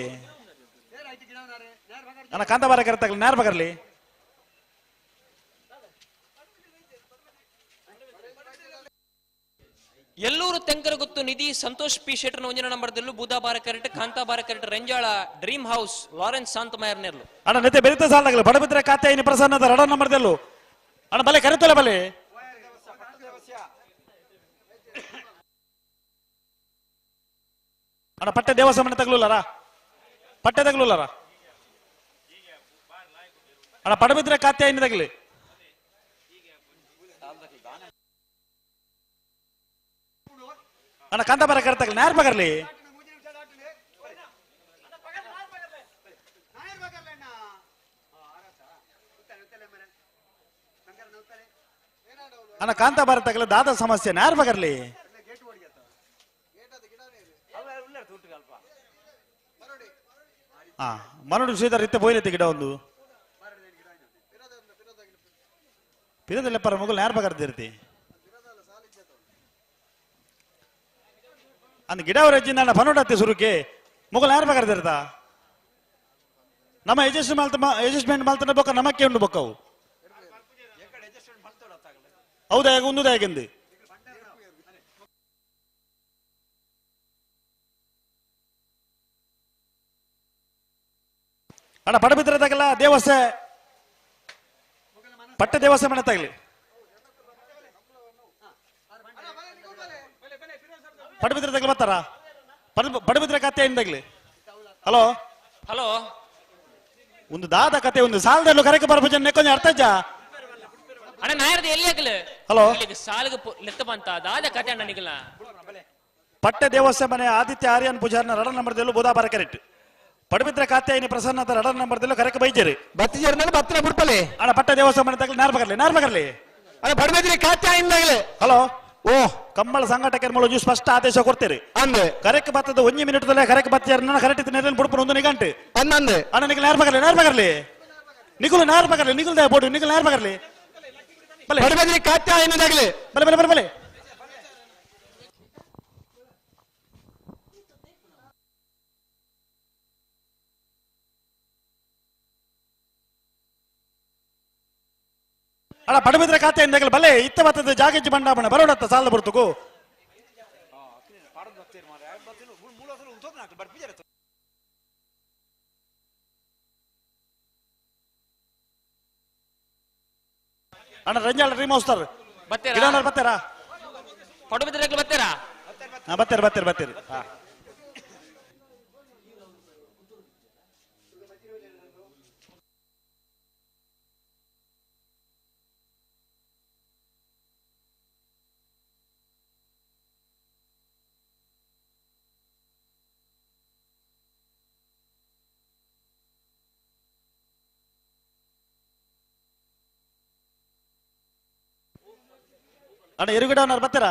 ನನ್ನ ಕಾಂತಾಬಾರ ಕರೆತಾಗಲಿ ನೇರ ಬಗರ್ಲಿ. ಎಲ್ಲೂರು ತೆಂಕರಗುತ್ತು ನಿಧಿ ಸಂತೋಷ್ ಪಿ ಶೆಟ್ಟರ್ನ 1ನೇ ನಂಬರ್ದಲ್ಲೂ ಬೂದಾಬಾರ ಕರೆಟ್ ಕಾಂತಾಬಾರ ಕರೆಟ್ ರೆಂಜಾಳ ಡ್ರೀಮ್ ಹೌಸ್ ಲಾರೆನ್ಸ್ ಶಾಂತಮಯ್ಯರ್ನೆಲ್ಲು. ಅಣ್ಣ ನೆತ್ತೆ ಬೆರಿತ ಸಾಲಾಗಲಿ ಬಡಬಿದ್ರೆ ಖಾತೆ ಇನ್ನು ಪ್ರಸನ್ನದ ರಡ ನಂಬರ್ದಲ್ಲೂ ಅಣ್ಣ ಬಲೆ ಕರೆತಲ್ಲ ಬಲೆ. ಅಣ್ಣ ಪಟ್ಟೆ ದೇವಸ್ಥಾನ ತಗಲುಲ್ಲಾರ ಪಟ್ಟೆ ತಗಲುಲ್ಲಾರ ಅಣ್ಣ ಪಡಬಿದ್ರೆ ಖಾತೆ ಇನ್ನು ತಗಲಿ. ಅಣ್ಣ ಕಾಂತಾಬಾರ ಕರೆತಗಲಿ ನೇರ ಬಗರ್ಲಿ. ಅಣ್ಣ ಕಾಂತಾಬಾರ ತಗಲ ದಾದ ಸಮಸ್ಯೆ ನೇರ ಬಗರ್ಲಿ. ಮರಡು ಶ್ರೀಧರ್ ಇತ್ತೆ ಬೋಯ್ಲೈತಿ ಗಿಡ ಒಂದು ಪಿರದಲ್ಲ ಪರ ಮಗಲ್ ಯಾರು ಬಗರ್ದಿರ್ತಿ ಅಂದ್ ಗಿಡ ಅವರ ಅಜ್ಜಿಂದ ಪನೋಡತ್ತಿ ಸುರುಕೆ ಮೊಗಲ್ ಯಾರು ಬಗರ್ದಿರ್ತ ನಮ್ಮ ಅಡ್ಜಸ್ಟ್ಮೆಂಟ್ ಮಲ್ತನ ಬೊಕ್ಕ ನಮಕ್ಕೆ ಉಂಡು ಬೊಕ್ಕವು ಹೌದಾ ಒಂದು ಹೇಗೆಂದು ಅಣ್ಣ ಪಡಬಿದ್ರೆ ತಗಲ ದೇವಸ್ಥೆ ಪಟ್ಟ ದೇವಸ್ಥೆ ಮನೆ ತಗಲಿ ಪಡಬಿದ್ರೆ ತಗಲಿ ಬರ್ತಾರ ಪಡಬಿದ್ರೆ ಕತೆ ಏನು ತಗಲಿ. ಹಲೋ ಹಲೋ ಒಂದು ದಾದ ಕತೆ ಒಂದು ಸಾಲದಲ್ಲೂ ಕರೆಕ ಬರ್ಬಜನ್ ಕೊಂಚ ಅರ್ಥ ಅಣ್ಣ ನಾಯರ್ದು ಎಲ್ಲಿ ಆಗಲು ಹಲೋ ಸಾಲಿಗೆ ಲೆತ್ತ ಬಂತ ದಾದ ಕತೆ ಅಣ್ಣ ನಿಗಲ. ಪಟ್ಟ ದೇವಸ್ಥೆ ಮನೆ ಆದಿತ್ಯ ಆರ್ಯನ್ ಪೂಜಾರ್ನ ರಡ ನಂಬರ್ದಲ್ಲೂ ಬೋಧಾ ಬಾರಕರೆಟ್ ಪಡುಬಿದ್ರೆ ಕಾತ್ಯಾಯಿನಿ ಪ್ರಸನ್ನ ರಡರ್ ನಂಬರ್ ದಿಲ್ಲ ಕರೆಕ್ ಬೈಜೇರಿ ಬತ್ತಿಜೇರಿ ಬತ್ತಿನ ಬುಡ್ಪಲೆ ಅಣ್ಣ ಪಟ್ಟ ದೇವಸ್ಥಾನ ತಗಲಿ ನಾರ್ ಬಗರ್ಲಿ ನಾರ್ ಬಗರ್ಲಿ ಅಣ್ಣ ಪಡುಬಿದ್ರೆ ಕಾತ್ಯಾಯಿನಿ ಹಲೋ ಓ ಕಂಬಳ ಸಂಘಟಕರ ಮೂಲಕ ಸ್ಪಷ್ಟ ಆದೇಶ ಕೊಡ್ತೀರಿ ಅಂದೆ ಕರೆಕ್ ಬತ್ತದ ಒಂಜಿ ಮಿನಿಟ್ ದಲ್ಲೇ ಕರೆಕ್ ಬತ್ತಿಯಾರ ಕರೆಕ್ಟ್ ನೆರಳು ಬುಡ್ಪು ಒಂದು ಗಂಟೆ ಅಂದಂದೆ ಅಣ್ಣ ನಿಖಲ್ ನಾರ್ ಬಗರ್ಲಿ ನಾರ್ ಬಗರ್ಲಿ ನಿಖಲು ನಾರ್ ಬಗರ್ಲಿ ನಿಖಲ್ they ಬೋಡು ನಿಖಲ್ ನಾರ್ ಬಗರ್ಲಿ ಬಲೆ ಪಡುಬಿದ್ರೆ ಕಾತ್ಯಾಯಿನಿ ತಗಲಿ ಬಲೆ ಬಲೆ ಬಲೆ ಬಲೆ ಅಣ್ಣ ಪಡುಬಿದ್ರೆ ಖಾತೆ ಎಂದಾಗಲಿ ಬಲೆ ಇತ್ತ ಬತ್ತದ ಜಾಗೆಜ್ಜಿ ಬಂಡಾಪಣ ಬರೋಣತ್ತ ಸಾಲ ಬರ್ತುಕು ಅಣ್ಣ ರಂಜಾಳ ಡ್ರೀಮ್ ಹೌಸ್ ಸರ್ ಬತ್ತೀರಾ? ಗಿಡನವ್ರು ಬತ್ತೀರಾ ಪಡುಬಿದ್ರೆ ಬತ್ತೀರಾ ಹಾ ಬತ್ತೀರಿ ಬತ್ತೀರಿ ಬತ್ತೀರಿ ಅಣ್ಣ ಎರುಗಿಡವನವ್ರು ಬರ್ತೀರಾ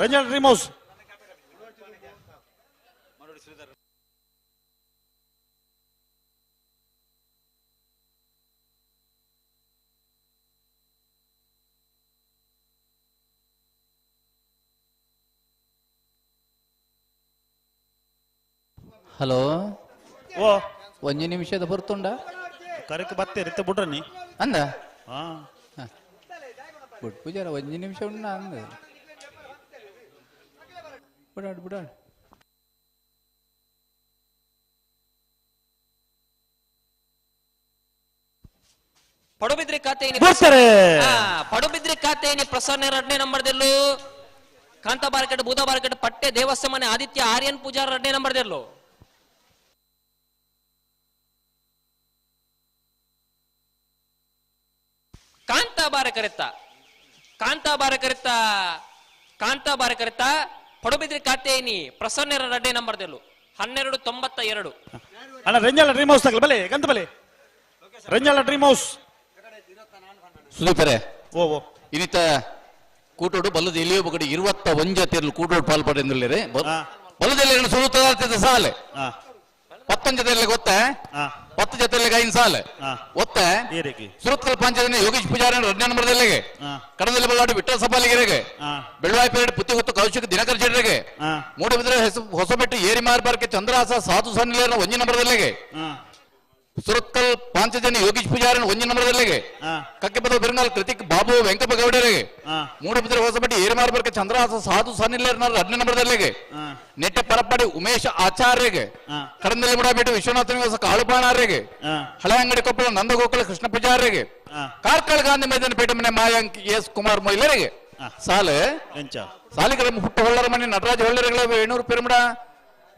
ರಂಜಾಳ ಡ್ರೀಮ್ ಹೌಸ್ ಹಲೋ ಓ ಒಂಜಿ ನಿಮಿಷದ ಬರ್ತುಂಡ ಕರೆಕ್ ಬತ್ತೀರಿ ಇತ್ತ ಬುಡ್ರನಿ ಅಂದ ಹಾ ಬುಡ್ ಪೂಜಾರ ಒಂಜಿ ನಿಮಿಷ ಉಂಡ ಅಂದ ಬಿಡಾಡು ಬಿಡಾಡು ಪಡುಬಿದ್ರಿ ಖಾತೆಯಿನಿ ಬರ್ತಾರೆ. ಪಡುಬಿದ್ರಿ ಖಾತೆಯಿನಿ ಪ್ರಸನ್ನ ಎರಡನೇ ನಂಬರ್ದಲ್ಲೂ ಕಾಂತಾ ಬಾರ್ಕೆಟ್ ಬೂದಾ ಬಾರ್ಕೆಟ್ ಪಟ್ಟೆ ದೇವಸ್ಥಾನ ಆದಿತ್ಯ ಆರ್ಯನ್ ಪೂಜಾರ್ ಎರಡನೇ ನಂಬರ್ದಲ್ಲೂ ಕಾಂತಾ ಬಾರಕರೆತ್ತ ಕಾಂತಾ ಬಾರಕರೆತ್ತ ಕಾಂತಾ ಬಾರಕರೆತ್ತ ಪಡುಬಿದ್ರಿ ಖಾತೆಯಿನಿ ಪ್ರಸನ್ನ ಎರಡನೇ ನಂಬರ್ದಲ್ಲೂ 1292. ಅಣ್ಣ ರಂಜಾಳ ಡ್ರೀಮ್ ಹೌಸ್ ತಗಲಿ ಬಲೆ ಗಂತ ಬಲೆ ರಂಜಾಳ ಡ್ರೀಮ್ ಹೌಸ್ ಸುದೀಪರೇ ಓ ಓ ಇನ್ನಿತ ಕೂಟೋಡು ಬಲ್ಲದ ಎಲ್ಲಿಯೋ ಬಗಡಿ ಇರುವತ್ತ ಒಂಜತಿಯಲ್ಲಿ ಕೂಟೋಡು ಪಾಲ್ಪಡೆಂದುಳ್ಳೇರೆ ಬಲ್ಲದಲ್ಲಿ ಸುರುತ್ತ ಸಾಲೆ ಪತ್ತೊಂದು ಜೊತೆಯಲ್ಲಿ ಗೊತ್ತ 10 ಜೊತೆಯಲ್ಲಿ ಐದು ಸಾಲೆ ಒತ್ತ ಸುರತ್ಕಲ್ ಪಂಚಾಯತ್ ಯೋಗೇಶ್ ಪೂಜಾರಿ ಎರಡನೇ ನಂಬರ್ದಲ್ಲಿಗೆ ಕಡದಲ್ಲಿ ಬಲ್ಲಾಡಿ ವಿಠ್ಠಲ ಸಭಾಲಿಗೆರೆಗೆ ಬೆಳ್ವಾಯಿಪೇಟೆ ಪುತ್ತಿಗುತ್ತು ಕೌಶಿಕ ದಿನಕರ್ ಶೆಟ್ಟರಿಗೆ ಮೂಡಬಿದ್ರೆ ಹೊಸಬೆಟ್ಟು ಏರಿಮಾರ್ ಬಾರ್ಕೆ ಚಂದ್ರಹಾಸ ಸಾಧು ಸನ್ನಿಲೇರನ ಒಂಜಿ ನಂಬರ್ದಲ್ಲಿಗೆ ಸುರತ್ಕಲ್ ಪಾಂಚಜನ್ಯ ಯೋಗೇಶ್ ಪೂಜಾರಿ ಒಂಜಿ ನಂಬರ್ದಲ್ಲಿಗೆ ಕಕ್ಕೆಪದ ಬೆರಂಗಾಲ್ ಕೃತಿಕ್ ಬಾಬು ವೆಂಕಪ್ಪ ಗೌಡರಿಗೆ ಮೂಡಬಿದ್ರೆ ಹೊಸಬೆಟ್ಟು ಏರಿಮಾರ್ ಬಾರ್ಕೆ ಚಂದ್ರಹಾಸ ಸಾಧು ಸನ್ನಿಲೇರನ ಎರಡನೇ ನಂಬರ್ದಲ್ಲಿಗೆ ನೆಟ್ಟೆ ಪರಪಾಡಿ ಉಮೇಶ್ ಆಚಾರ್ಯಗೆ ಕಡಂದಲ್ಲಿ ಮುಡಾಪೇಟೆ ವಿಶ್ವನಾಥ ನಿವಾಸ ಕಾಳುಬಾಣಾರ್ಯಗೆ ಹಳೆ ಅಂಗಡಿ ಕೊಪ್ಪಳ ನಂದಗೋಕುಲ ಕೃಷ್ಣ ಪೂಜಾರ್ಯಗೆ ಕಾರ್ಕಳ ಗಾಂಧಿ ಮೈದಾನ ಪೇಟೆ ಮನೆ ಮಾಯಾಂಕ್ ಎಸ್ ಕುಮಾರ್ ಮೊಯ್ಲರಿಗೆ ಸಾಲೆ ಸಾಲಿಗರ ಹುಟ್ಟ ಹೊಳ್ಳರ ಮನೆ ನಟರಾಜ ಹೊಳ್ಳರಗಳ ವೇಣೂರು ಪೆರುಮಡ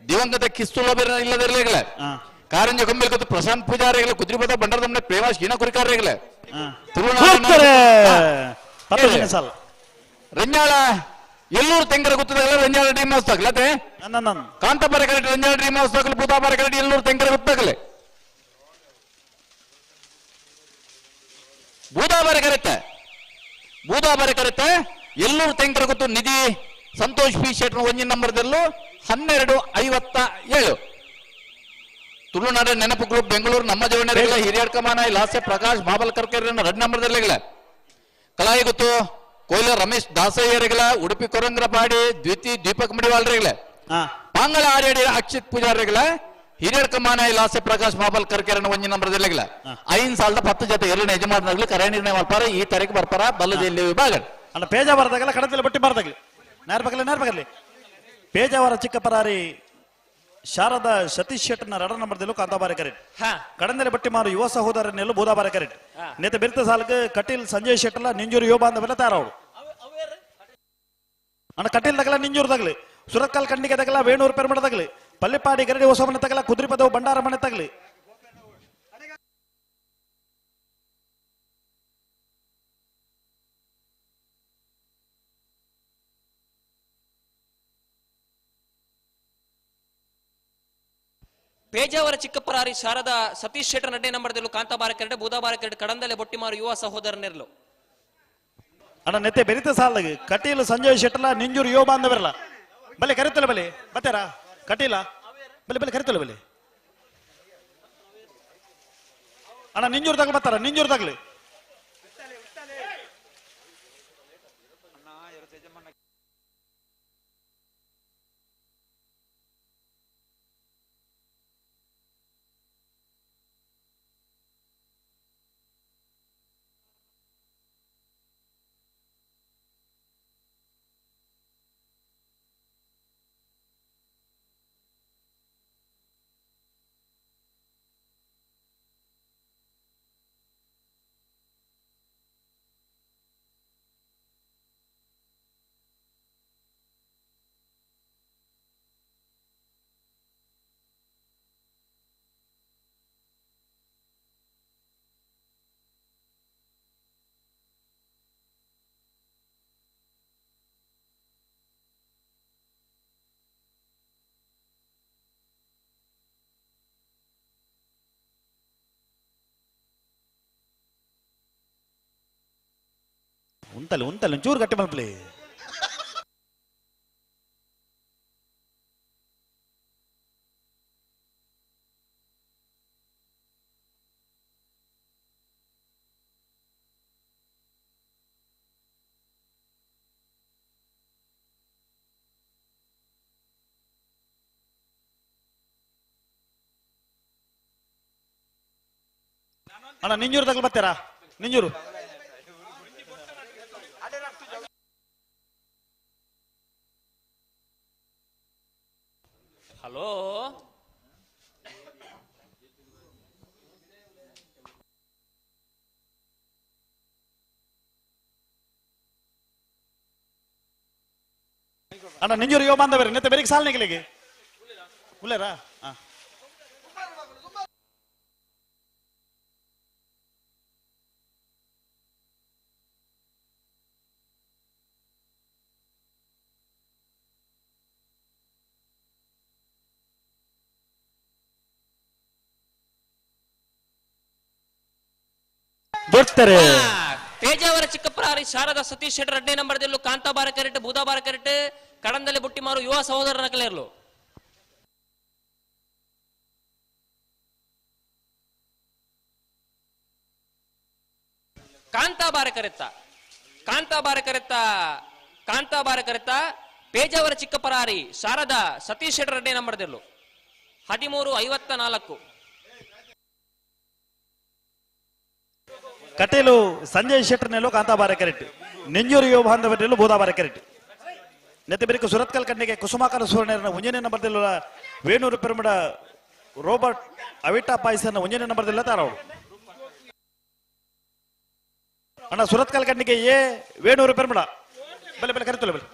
ದಿವಂಗತ ಕಿಸ್ತುಲ ಇಲ್ಲದಿರಲಿಗಳ ಕಾರಂಜ ಕೊಂಬೆಲ್ ಪ್ರಶಾಂತ್ ಪೂಜಾರಿಗಳ ಕುದ್ರಿಪದ ಬಂಡಾರದಮ್ಮನೆ ಪ್ರೇಮ ಶೀನ ಕುರಿಕಾರ್ಯಗಳ ರಂಜಾಳ ಎಲ್ಲೂರು ತೆಂಗರ ಗೊತ್ತದಲ್ಲ ರಂಜಾಳ ಡ್ರೀಮ್ ಹೌಸ್ ತಗಲತೆ ಕಾಂತಾಪರ ಕರೆಕ್ಟ್ ರಂಜಾಳ ಡ್ರೀಮ್ ಹೌಸ್ ತಗಲು ಪೂತಾಪರ ಕರೆಕ್ಟ್ ಎಲ್ಲೂರು ತೆಂಗರ ಗೊತ್ತಾಗಲೆ ಬೂದಾಬಾರ ಕರೆಕ್ಟ್ ಬೂದಾಬಾರ ಕರೆಕ್ಟ್ ಎಲ್ಲೂರು ತೆಂಗರ ಗೊತ್ತು ನಿಧಿ ಸಂತೋಷ್ ಪಿ ಶೆಟ್ರ್ ಒಂಜಿನ ನಂಬರ್ದಲ್ಲೂ 1257. ತುಳುನಾಡ ನೆನಪು ಗ್ರೂಪ್ ಬೆಂಗಳೂರು ನಮ್ಮ ಜವಣರಿಗಳ ಹಿರಿಯರ್ ಕಮಾನ ಲಾಸ್ಯ ಪ್ರಕಾಶ್ ಮಾಬಲ್ ಕರ್ಕರ್ ಎರಡು ನಂಬರ್ದಲ್ಲಿಗಳ ಕಲಾಯಿ ಗೊತ್ತು ಕೊಯ್ಲ ರಮೇಶ್ ದಾಸಯ್ಯರಿಗಳ ಉಡುಪಿ ಕೊರಂಗ್ರಪಾಡಿ ದ್ವಿತಿ ದೀಪಕ್ ಮಡಿವಾಳ್ರಿಗಳ ಪಾಂಗಳ ಆರ್ಯಡಿ ಅಕ್ಷಿತ್ ಪೂಜಾರಿಗಳ ಹಿರಿಯರ್ ಕಮಾನ ಲಾಸ್ಯ ಪ್ರಕಾಶ್ ಮಾಬಲ್ ಕರ್ಕೆರನ ಒಂಜಿ ನಂಬರ್ದಲ್ಲಿಗಳ 5 ಸಾಲದ 10 ಜೊತೆ ಎರಡು ಯಜಮಾನಗಳು ಕರೆ ನಿರ್ಣಯ ಮಾಡ್ಪಾರ ಈ ತಾರೀಕು ಬರ್ಪಾರ ಬಲ್ಲದಲ್ಲಿ ವಿಭಾಗ ಅಲ್ಲ ಪೇಜಾವರದಾಗಲ್ಲ ಕಡದಲ್ಲಿ ಬಟ್ಟಿ ಬಾರದಾಗಲಿ ನೇರ್ಬಗಲಿ ನೇರ್ಬಗಲಿ ಪೇಜಾವರ ಚಿಕ್ಕಪರಾರಿ ಶಾರದಾ ಸತೀಶ್ ಶೆಟ್ಟರ್ನ ರಡ ನಂಬರ್ದಲ್ಲೂ ಕಾಂತಾಬಾರೆ ಕರೆಕ್ಟ್ ಕಡಂದಲೆ ಬಟ್ಟಿ ಮಾರು ಯುವ ಸಹೋದರನೆಲ್ಲೂ ಬೂದಾಬಾರೆ ಕರೆಕ್ಟ್ ನೇತ ಬಿರ್ತ ಸಾಲಕ್ಕೆ ಕಟೀಲ್ ಸಂಜಯ್ ಶೆಟ್ಟರ್ಲ ನಿಂಜೂರು ಯುವ ಬಾಂಧವೆಲ್ಲ ತಾರವಳು ಅಣ್ಣ ಕಟೀಲ್ ತಗಲ ನಿಂಜೂರು ತಗಲಿ ಸುರತ್ಕಲ್ ಖಂಡಿಗೆ ತಗಲ ವೇಣೂರು ಪೆರ್ಮಡ ತಗಲಿ ಪಲ್ಲಿಪಾಡಿ ಗರಡಿ ಹೊಸಮನೆ ತಗಲ ಕುದ್ರಿಪದವು ಭಂಡಾರ ಮನೆ ತಗಲಿ ಪೇಜಾವರ ಚಿಕ್ಕಪ್ಪರಾರಿ ಶಾರದಾ ಸತೀಶ್ ಶೆಟ್ಟರ್ ನಡ್ಡೆ ನಂಬರ್ದಲ್ಲೂ ಕಾಂತಾಬಾರ ಕೆರಡೆ ಬೂದಾಬಾರ ಕೆರಡೆ ಕಡಂದಲೆ ಬೊಟ್ಟಿಮಾರು ಯುವ ಸಹೋದರನಿರಲು. ಅಣ್ಣ ನೆತ್ತೆ ಬೆರಿತ ಸಾಲದಾಗ ಕಟೀಲು ಸಂಜಯ್ ಶೆಟ್ಟಲ ನಿಂಜೂರು ಯುವ ಬಾಂಧವರಲ್ಲ ಬಲೆ ಕರಿತಲ್ಲ ಬಲೆ ಬತ್ತಾರ ಕಟೀಲ ಬಲೆ ಬಲೆ ಕರಿತಲ್ಲ ಬಲೆ ಅಣ್ಣ ನಿಂಜೂರು ತಗಲು ಬರ್ತಾರ ನಿಂಜೂರು ತಗಲಿ. ಉಂತಲೆ ಉಂತಲೆ ಒಂಚೂರು ಗಟ್ಟಿ ಮಲ್ಪಲಿ. ಅಣ್ಣ ನಿಂಜೂರು ತಗಲು ಬರ್ತೀರಾ ನಿಂಜೂರು? ಹಲೋ ಅಣ್ಣ ನಿಂಜೂರು ಯುವ ಬಾಂಧವರೇ ನೆತ್ತೆ ಬೆರಿಗೆ ಸಾಲನಿಗೆ ಉಲ್ಲೇರಾ? ಹಾ ಬರ್ತಾರೆ. ಪೇಜಾವರ ಚಿಕ್ಕಪ್ಪರಾರಿ ಶಾರದಾ ಸತೀಶ್ ಶೆಟ್ಟರ್ ಎರಡನೇ ನಂಬರ್ದಲ್ಲೂ ಕಾಂತಾಬಾರ ಕೆರೆಟ್ ಬೂದಾಬಾರ ಕೆರೆಟ್ ಕಡಂದಲ್ಲಿ ಬುಟ್ಟಿಮಾರು ಯುವ ಸಹೋದರನ ನಕಲೇರ್ಲು. ಕಾಂತಾಬಾರ ಕರೆತ್ತ ಕಾಂತಾಬಾರ ಕರೆತ್ತ ಕಾಂತಾಬಾರ ಕರೆತ್ತ ಪೇಜಾವರ ಚಿಕ್ಕಪರಾರಿ ಶಾರದಾ ಸತೀಶ್ ಶೆಟ್ಟರ್ ಎರಡನೇ ನಂಬರ್ದಲ್ಲೂ 13:54. ಕಟೀಲು ಸಂಜಯ್ ಶೆಟ್ಟರ್ ನೆಲ್ಲು ಕಾಂತಾಬಾರ ಕೆರೆಟ್ ನೆಂಜೂರು ಯುವ ಬಾಂಧವರೆಲ್ಲೂ ಬೂದಾಬಾರ ಕೆರೆಟ್ ನೆತ್ತೆ ಬೆರಿಕು ಸುರತ್ಕಲ್ ಕಣ್ಣಿಗೆ ಕುಸುಮಾಕರ ಸುವರ್ಣರನ್ನ ಒಂಜನೇ ನಂಬರ್ದಲ್ಲ ವೇಣೂರು ಪೆರುಮಡ ರೋಬರ್ಟ್ ಅವಿಟಾ ಪಾಯ್ಸನ್ನ ಒಂಜನೇ ನಂಬರ್ದಲ್ಲ ತಾರವರು. ಅಣ್ಣ ಸುರತ್ಕಲ್ ಕಣ್ಣಿಗೆ ಎ ವೇಣೂರು ಪೆರುಮಡ ಬಲೆ ಬಲೆ ಕರಿತಲ್ಲ ಬಲೆ.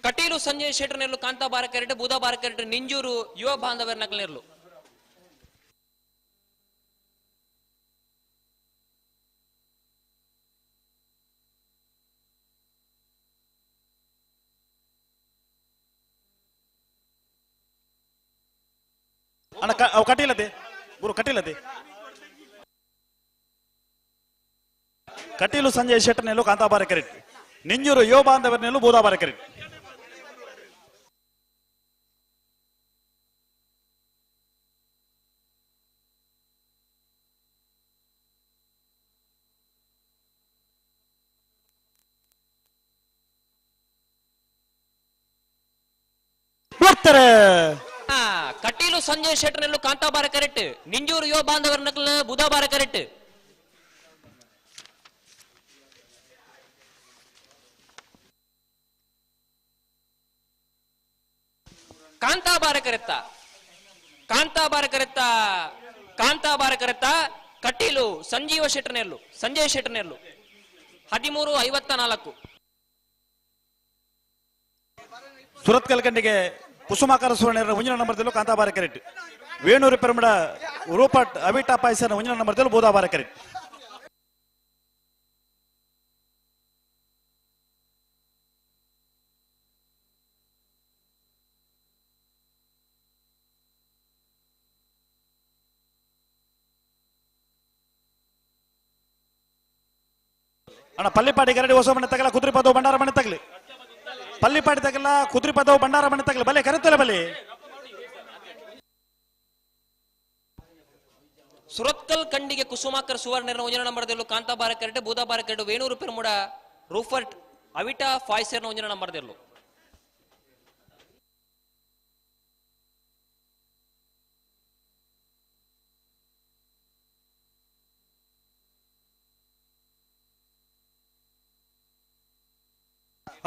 ಕಟೀಲು ಸಂಜಯ್ ಶೆಟ್ಟರ್ ನೆಲ್ಲು ಕಾಂತಾಬಾರ ಕೆರೆಟ್ ಬೂದಾಬಾರ ಕೆರೆಟ್ ನಿಂಜೂರು ಯುವ ಬಾಂಧವರ ನಕಲಿರ್ಲು. ಅಣ್ಣ ಅವು ಕಟೀಲತೆ ಗುರು ಕಟೀಲತೆ ಕಟೀಲು ಸಂಜಯ್ ಶೆಟ್ಟರ್ ನೆಲ್ಲು ಕಾಂತಾಬಾರ ಕೆರೆಟ್ ನಿಂಜೂರು ಯುವ ಬಾಂಧವರ ನೆಲ್ಲು ಬೂದಾಬಾರ ಕೆರೆಟ್. ಕಟೀಲು ಸಂಜಯ್ ಶೆಟ್ಟರ್ ನೆಲ್ಲು ಕಾಂತಾಬಾರ ಕರೆಕ್ಟ್ ನಿಂಜೂರು ಯುವ ಬಾಂಧವರ ನಕಲ್ ಬುಧಾಬಾರ ಕರೆಕ್ಟ್. ಕಾಂತಾಬಾರ ಕರೆತ್ತ ಕಾಂತಾಬಾರ ಕರೆತ್ತ ಕಾಂತಾಬಾರ ಕರೆತ್ತ ಕಟೀಲು ಸಂಜೀವ ಶೆಟ್ಟರ್ ನೆಲ್ಲು ಸಂಜಯ್ ಶೆಟ್ಟರ್ ನೆಲ್ಲು 13:54. ಸುರತ್ಕಲ್ ಕಂಡಿಗೆ ಕುಸುಮಾಕರ ಸುವರ್ಣ ಒಂಜಿನ ನಂಬರ್ ದಿಲ್ಲು ಕಾಂತಾಬಾರ ಕರೆಕ್ಟ್. ವೇಣೂರು ಪೆರುಮಡ ರೂಪಟ್ ಅವಿಟಾ ಪಾಯಸನ ಒಂಜಿನ ನಂಬರ್ ದಿಲ್ಲು ಬೂದಾಬಾರ ಕರೆಕ್ಟ್. ಅಣ್ಣ ಪಲ್ಲಿಪಾಡಿ ಗರಡಿ ಹೊಸ ಮನೆ ತಗಲ ಕುದುರೆ ಪದವು ಭಂಡಾರ ಮನೆ ತಗಲಿ. ಪಲ್ಲಿಪಾಡಿ ತಗಲ ಕುದುರೆ ಪದವು ಭಂಡಾರ ಮನೆ ತಗಲಿ ಬಲೆ ಕರೆತಲೆ ಬಲೆ. ಸುರತ್ಕಲ್ ಕಂಡಿಗೆ ಕುಸುಮಾಕರ್ ಸುವರ್ಣ ಒಂಜನ ನಂಬರ್ ದಿಲ್ಲು ಕಾಂತಾಬಾರ ಕರೆಟ್ ಬೂದಾಬಾರ ಕರೆಟ್ Venur ಪೆರುಮುಡ ರೂಫರ್ಟ್ ಅವಿಟಾ ಫಾಯ್ಸರ್ನ ಒಂಜನ number Dillu.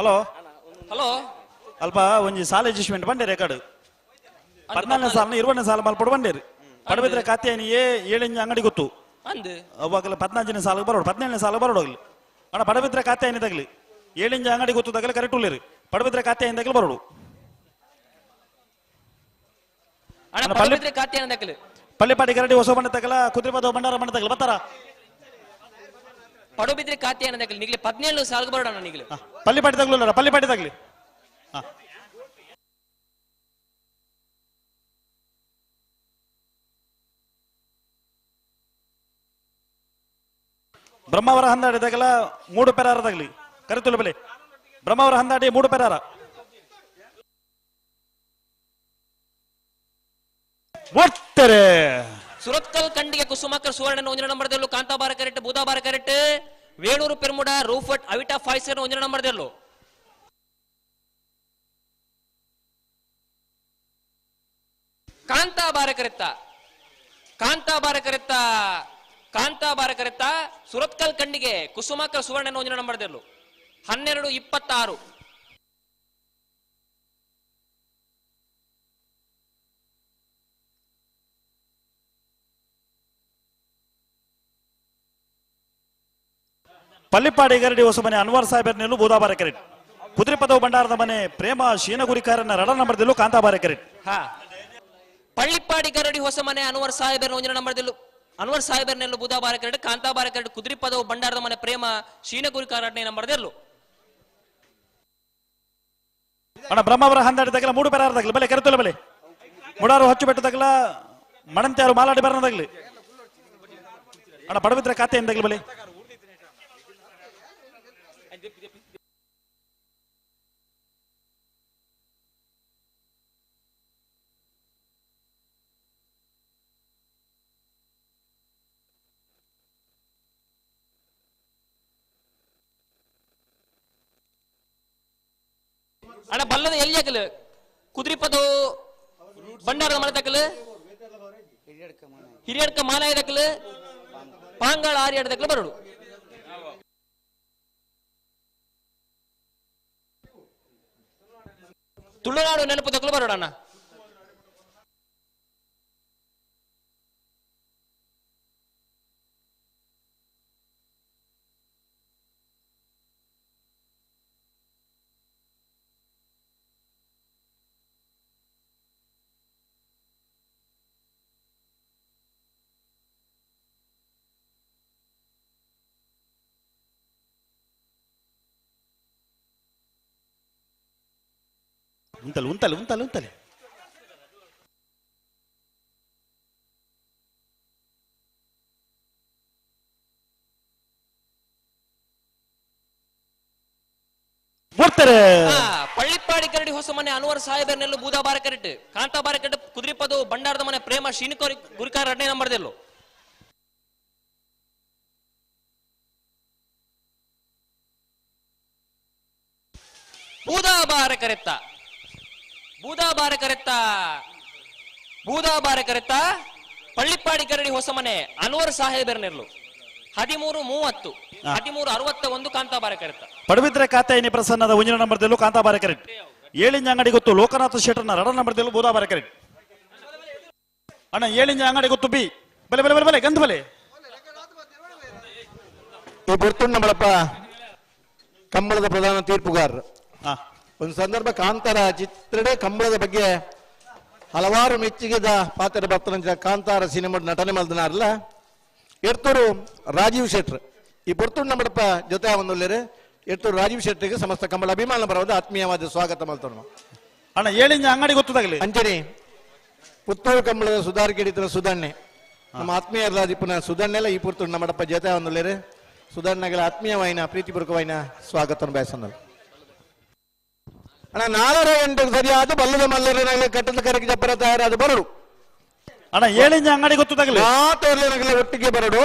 Hello hello ಅಲ್ಪ ಒಂಜಿ ಸಾಲ ಅಡ್ಜಸ್ಟ್ಮೆಂಟ್ ಬಂಡೇರಿ ರೆಕಾರ್ಡ್ 14ನೇ ಸಾಲ 20ನೇ ಸಾಲ ಮಲ್ಪಡು ಬಂಡೇರಿ ಪಡಬಿದ್ರೆ ಕಾತ್ಯಾಯನಿ ಏ ಏಳೆಂಜಿ ಅಂಗಡಿ ಗೊತ್ತು ಅಂದ್ ಅವಾಗಲ 14ನೇ ಸಾಲಿಗೆ ಬರೋಡು 17ನೇ ಸಾಲ ಬರೋಡು ಅಣ್ಣ ಪಡಬಿದ್ರೆ ಕಾತ್ಯಾಯನಿ ತಗಲಿ ಏಳೆಂಜಿ ಅಂಗಡಿ ಗೊತ್ತು ತಗಲಿ ಕರೆಕ್ಟ್ ಉಳ್ಳೇರಿ ಪಡಬಿದ್ರೆ ಕಾತ್ಯಾಯನಿ ತಗಲಿ ಬರೋಡು ಅಣ್ಣ ಪಡಬಿದ್ರೆ ಕಾತ್ಯಾಯನಿ ತಗಲಿ ಪಳ್ಳಿಪಾಡಿ ಗರಡಿ ಹೊಸ ಬಣ್ಣ ತಗಲ ಕುದುರೆಪದ ಭಂಡಾರ ಬಣ್ಣ ತಗಲ ಬತ್ತಾರ ಪಡುಬಿದ್ರೆ ಕಾತ್ಯಾಯನ ತಗಲಿ ನಿಗ್ಲಿ 17 ಸಾಲ್ಗೆ ಬರೋಣ ನಿಗ್ಲಿ ಪಲ್ಲಿಪಾಡಿ ತಗಲಲ್ಲ ಪಲ್ಲಿಪಾಡಿ ತಗಲಿ. ಬ್ರಹ್ಮಾವರ ಹಂದಾಡಿ ತಗಲ ಮೂಡು ಪೆರಾರ ತಗಲಿ ಕರೆತುಲು ಬೆಲೆ ಬ್ರಹ್ಮಾವರ ಹಂದಾಡಿ ಮೂಡು ಪೆರಾರ ಒಟ್ಟರೆ. ಸುರತ್ಕಲ್ ಕಂಡಿಗೆ ಕುಸುಮಾಕರ್ ಸುವರ್ಣ ಒಂಜನ ನಂಬರ್ ದೆಲ್ಲು ಕಾಂತಾಬಾರ ಕರೆಕ್ಟ್ ಬೂದಾಬಾರ ಕರೆಕ್ಟ್ ವೇಣೂರು ಪೆರ್ಮುಡ ರೂಫಟ್ ಅವಿಟಾ ಫಾಯ್ಸರ್ ಒಂಜನ ನಂಬರ್ ದೆಲ್ಲು. ಕಾಂತಾಬಾರ ಕರೆತ್ತ ಕಾಂತಾಬಾರ ಕರೆತ್ತ ಕಾಂತಾಬಾರ ಕರೆತ್ತ ಸುರತ್ಕಲ್ ಕಂಡಿಗೆ ಕುಸುಮಾಕರ್ ಸುವರ್ಣ ಒಂಜನ ನಂಬರ್ ದೆಲ್ಲು 12:26. ಪಲ್ಲಿಪಾಡಿ ಗರಡಿ ಹೊಸಮನೆ ಅನ್ವರ್ ಸಾಹೇಬರ್ ನೆಲ್ಲು ಬೂದಾಬಾರ ಕರೆಟ್. ಕುದುರೆಪದವು ಭಂಡಾರದ ಮನೆ ಪ್ರೇಮ ಶೀನಗುರಿಕಾರನ ರಡ ನಂಬರ್ ದಿಲ್ಲು ಕಾಂತಾಬಾರ ಕರೆಟ್. ಹಾ ಪಳ್ಳಿಪ್ಪಾಡಿ ಗರಡಿ ಹೊಸಮನೆ ಅನ್ವರ್ ಸಾಹೇಬರ್ ಒಂಜನ ನಂಬರ್ ದಿಲ್ಲು ಅನ್ವರ್ ಸಾಹೇಬರ್ ನೆಲ್ಲು ಬೂದಾಬಾರ ಕರೆಟ್ ಕಾಂತಾಬಾರ ಕರೆಟ್ ಕುದುರೆಪದವು ಭಂಡಾರದ ಮನೆ ಪ್ರೇಮ ಶೀನಗುರಿಕಾರ ನಂಬರ್ ದಿಲ್ಲು. ಅಣ್ಣ ಬ್ರಹ್ಮಾವರ ಹಂದಾಡಿ ತಗಲ ಮೂಡು ಪೆರಾರ ತಗಲಿ ಬಲೆ ಕರೆತುಲ ಬಲೆ ಮುಡಾರು ಹಚ್ಚು ಬೆಟ್ಟ ತಗಲ ಮಣಂತ್ಯಾರು ಮಾಲಾಡಿ ಬರನ ತಗಲಿ ಅಣ್ಣ ಪಡಬಿದ್ರೆ ಖಾತೆ ತಗಲಿ ಬಲೆ. ಅಣ್ಣ ಬಲ್ಲದ ಎಲ್ಲಿ ಹಾಕಲು ಕುದುರೆಪದವು ಭಂಡಾರದ ಮನೆ ತಕಲು ಹಿರಿಯಡ್ಕ ಮಾಲಾಯ ತಕಲು ಪಾಂಗಾಳ ಆರ್ಯಾಡ ತಕಲು ಬರೋಡು. ತುಳುನಾಡು ನೆನಪು ತಕಲು ಬರೋಣ ಅಣ್ಣ. ಉಂತಲೆ ಉಂತಲೆ ಉಂತಲೆ ಉಂತಲೆ ಬರ್ತಾರೆ. ಪಳ್ಳಿಪ್ಪಾಡಿ ಕರಡಿ ಹೊಸ ಮನೆ ಅನ್ವರ್ ಸಾಹೇಬರ್ನೆಲ್ಲು ಬೂದಾಬಾರ ಕರೆಟ್ ಕಾಂತಾಬಾರ ಕರೆಟ್ ಕುದುರೆಪದವು ಭಂಡಾರದ ಮನೆ ಪ್ರೇಮ ಶ್ರೀನಿಕೋರಿ ಗುರುಕಾರ ಎರಡನೇ ನಂಬರ್ದೆಲ್ಲು. ಬೂದಾಬಾರ ಕರೆತ್ತ ಬೂದಾಬಾರ ಕರೆತ್ತ ಬೂದಾಬಾರ ಕರೆತ್ತ ಪಳ್ಳಿಪ್ಪಾಡಿ ಕರಡಿ ಹೊಸಮನೆ ಅನ್ವರ್ ಸಾಹೇಬರ್ನೆರ್ಲು 13:30 13:61 ಕಾಂತಾಬಾರ ಕರೆತ್ತ. ಪಡಬಿದ್ರೆ ಕಾತ್ಯಾಯಿನಿ ಪ್ರಸನ್ನದ ಒಂಜಿನ ನಂಬರ್ ದೆಲ್ಲು ಕಾಂತಾಬಾರ ಕರೆಕ್ಟ್. ಏಳಿಂಜ ಅಂಗಡಿ ಗೊತ್ತು ಲೋಕನಾಥ ಶೆಟ್ಟರ್ನ ರಡ ನಂಬರ್ ದೆಲ್ಲು ಬೂದಾಬಾರ ಕರೆಕ್ಟ್. ಅಣ್ಣ ಏಳಿಂಜ ಅಂಗಡಿ ಗೊತ್ತು ಬಿ ಬಲೆ ಬಲೆ ಬಲೆ ಬಲೆ ಗಂಧ ಬಲೆ. ಈ ಬರ್ತುಂಡ ಬಳಪ ಕಂಬಳದ ಪ್ರಧಾನ ತೀರ್ಪುಗಾರರು ಒಂದು ಸಂದರ್ಭ ಕಾಂತಾರ ಚಿತ್ರದ ಕಂಬಳದ ಬಗ್ಗೆ ಹಲವಾರು ಮೆಚ್ಚುಗೆದ ಪಾತ್ರ ಬರ್ತನಂಚ ಕಾಂತಾರ ಸಿನಿಮಾ ನಟನೆ ಮಲ್ದನಾರಲ್ಲ ಎರ್ತೂರು ರಾಜೀವ್ ಶೆಟ್ರ್ ಈ ಪೊರ್ತುಂಡು ನಮ್ಮಡಪ್ಪ ಜೊತೆ ಒಂದುಲ್ಲೇರು ಎರ್ತೂರು ರಾಜೀವ್ ಶೆಟ್ರಿಗೆ ಸಮಸ್ತ ಕಂಬಳ ಅಭಿಮಾನ ಬರೋದು ಆತ್ಮೀಯವಾದ ಸ್ವಾಗತ ಮಲ್ತನು. ಅಣ್ಣ ಏಳಿಂಜ ಅಂಗಡಿ ಗೊತ್ತದಾಗಲಿ. ಅಂಜನಿ ಪುತ್ತೂರು ಕಂಬಳದ ಸುಧಾರ್ ಕಿಡಿತನ ಸುಧಣ್ಣೆ ನಮ್ಮ ಆತ್ಮೀಯರಾದಿಪ್ಪನ ಸುಧಣ್ಣೆಲ್ಲ ಈ ಪುರ್ತುಂಡು ನಮ್ಮಡಪ್ಪ ಜೊತೆ ಒಂದುಲ್ಲೇರು ಸುಧಣ್ಣಗಳ ಆತ್ಮೀಯವಾಯಿನ ಪ್ರೀತಿಪೂರ್ವಕವಾಯಿನ ಸ್ವಾಗತ ಬಯಸಂದಲು. ಅಣ್ಣ 4:30 ಗಂಟೆಗೆ ಸರಿಯಾದ ಬಲ್ಲದ ಮಲ್ಲರ ಕಟ್ಟದ ಕರೆಗೆ ಜಪ್ಪರ ತಯಾರಾದ ಬರಡು. ಅಣ್ಣ ಏಳಿಂಜ ಅಂಗಡಿ ಗೊತ್ತದಾಗಲಿ. ಮಾತೋರ್ಲೆನಗಲೆ ಒಟ್ಟಿಗೆ ಬರಡು.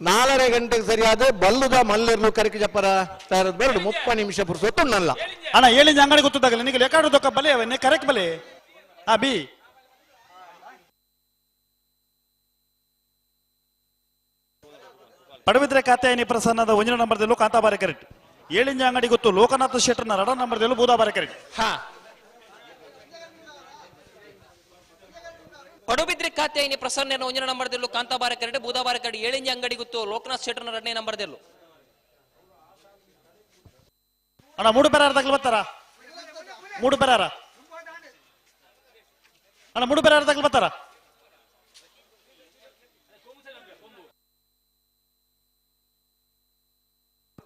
4:30 ಗಂಟೆಗೆ ಸರಿಯಾದ ಬಲ್ಲದ ಮಲ್ಲರ್ಲು ಕರೆಗೆ ಜಪ್ಪರ ತಯಾರಾದ ಬರಡು. 30 ನಿಮಿಷ ಪುರುಸೊತ್ತುಣ್ಣಲ್ಲ. ಅಣ್ಣ ಏಳಿಂಜ ಅಂಗಡಿ ಗೊತ್ತದಾಗಲಿ. ನಿಮಗೆ ಲೆಕ್ಕಾಡು ದೊಕ್ಕ ಬಲೆ ಅವನ್ನೇ ಕರೆಕ್ಟ್ ಬಲೆ ಆ ಬಿ ಪಡವಿದ್ರೆ ಕಾತ್ಯಾಯನಿ ಪ್ರಸನ್ನದ ಒಂದಿನ ನಂಬರ್ದಲ್ಲೂ ಕಾಂತಾಬಾರೆ ಕರೆಕ್ಟ್. ಏಳಿಂಜ ಅಂಗಡಿ ಗೊತ್ತು ಲೋಕನಾಥ ಶೆಟ್ಟರ್ನ ರಡ ನಂಬರ್ದಲ್ಲೂ ಬೂದಾಬಾರೆ ಕರೆಕ್ಟ್. ಹಾ ಪಡುಬಿದ್ರಿ ಕಾತ್ಯಾಯಿನಿ ಪ್ರಸನ್ನ ಒಂದಿನ ನಂಬರ್ದಲ್ಲೂ ಕಾಂತಾಬಾರೆ ಕರೆಕ್ಟ್ ಬೂದಾಬಾರೆ ಕರೆಕ್ಟ್. ಏಳಿಂಜ ಅಂಗಡಿ ಗೊತ್ತು ಲೋಕನಾಥ್ ಶೆಟ್ಟರ್ನ ಎರಡನೇ ನಂಬರ್ದಲ್ಲೂ. ಅಣ್ಣ ಮೂಡು ಪೆರಾರ ತಗಲು ಬರ್ತಾರ? ಮೂಡು ಪೆರಾರ ಅಣ್ಣ ಮೂಡು ಪೆರಾರ ತಗಲು ಬರ್ತಾರ?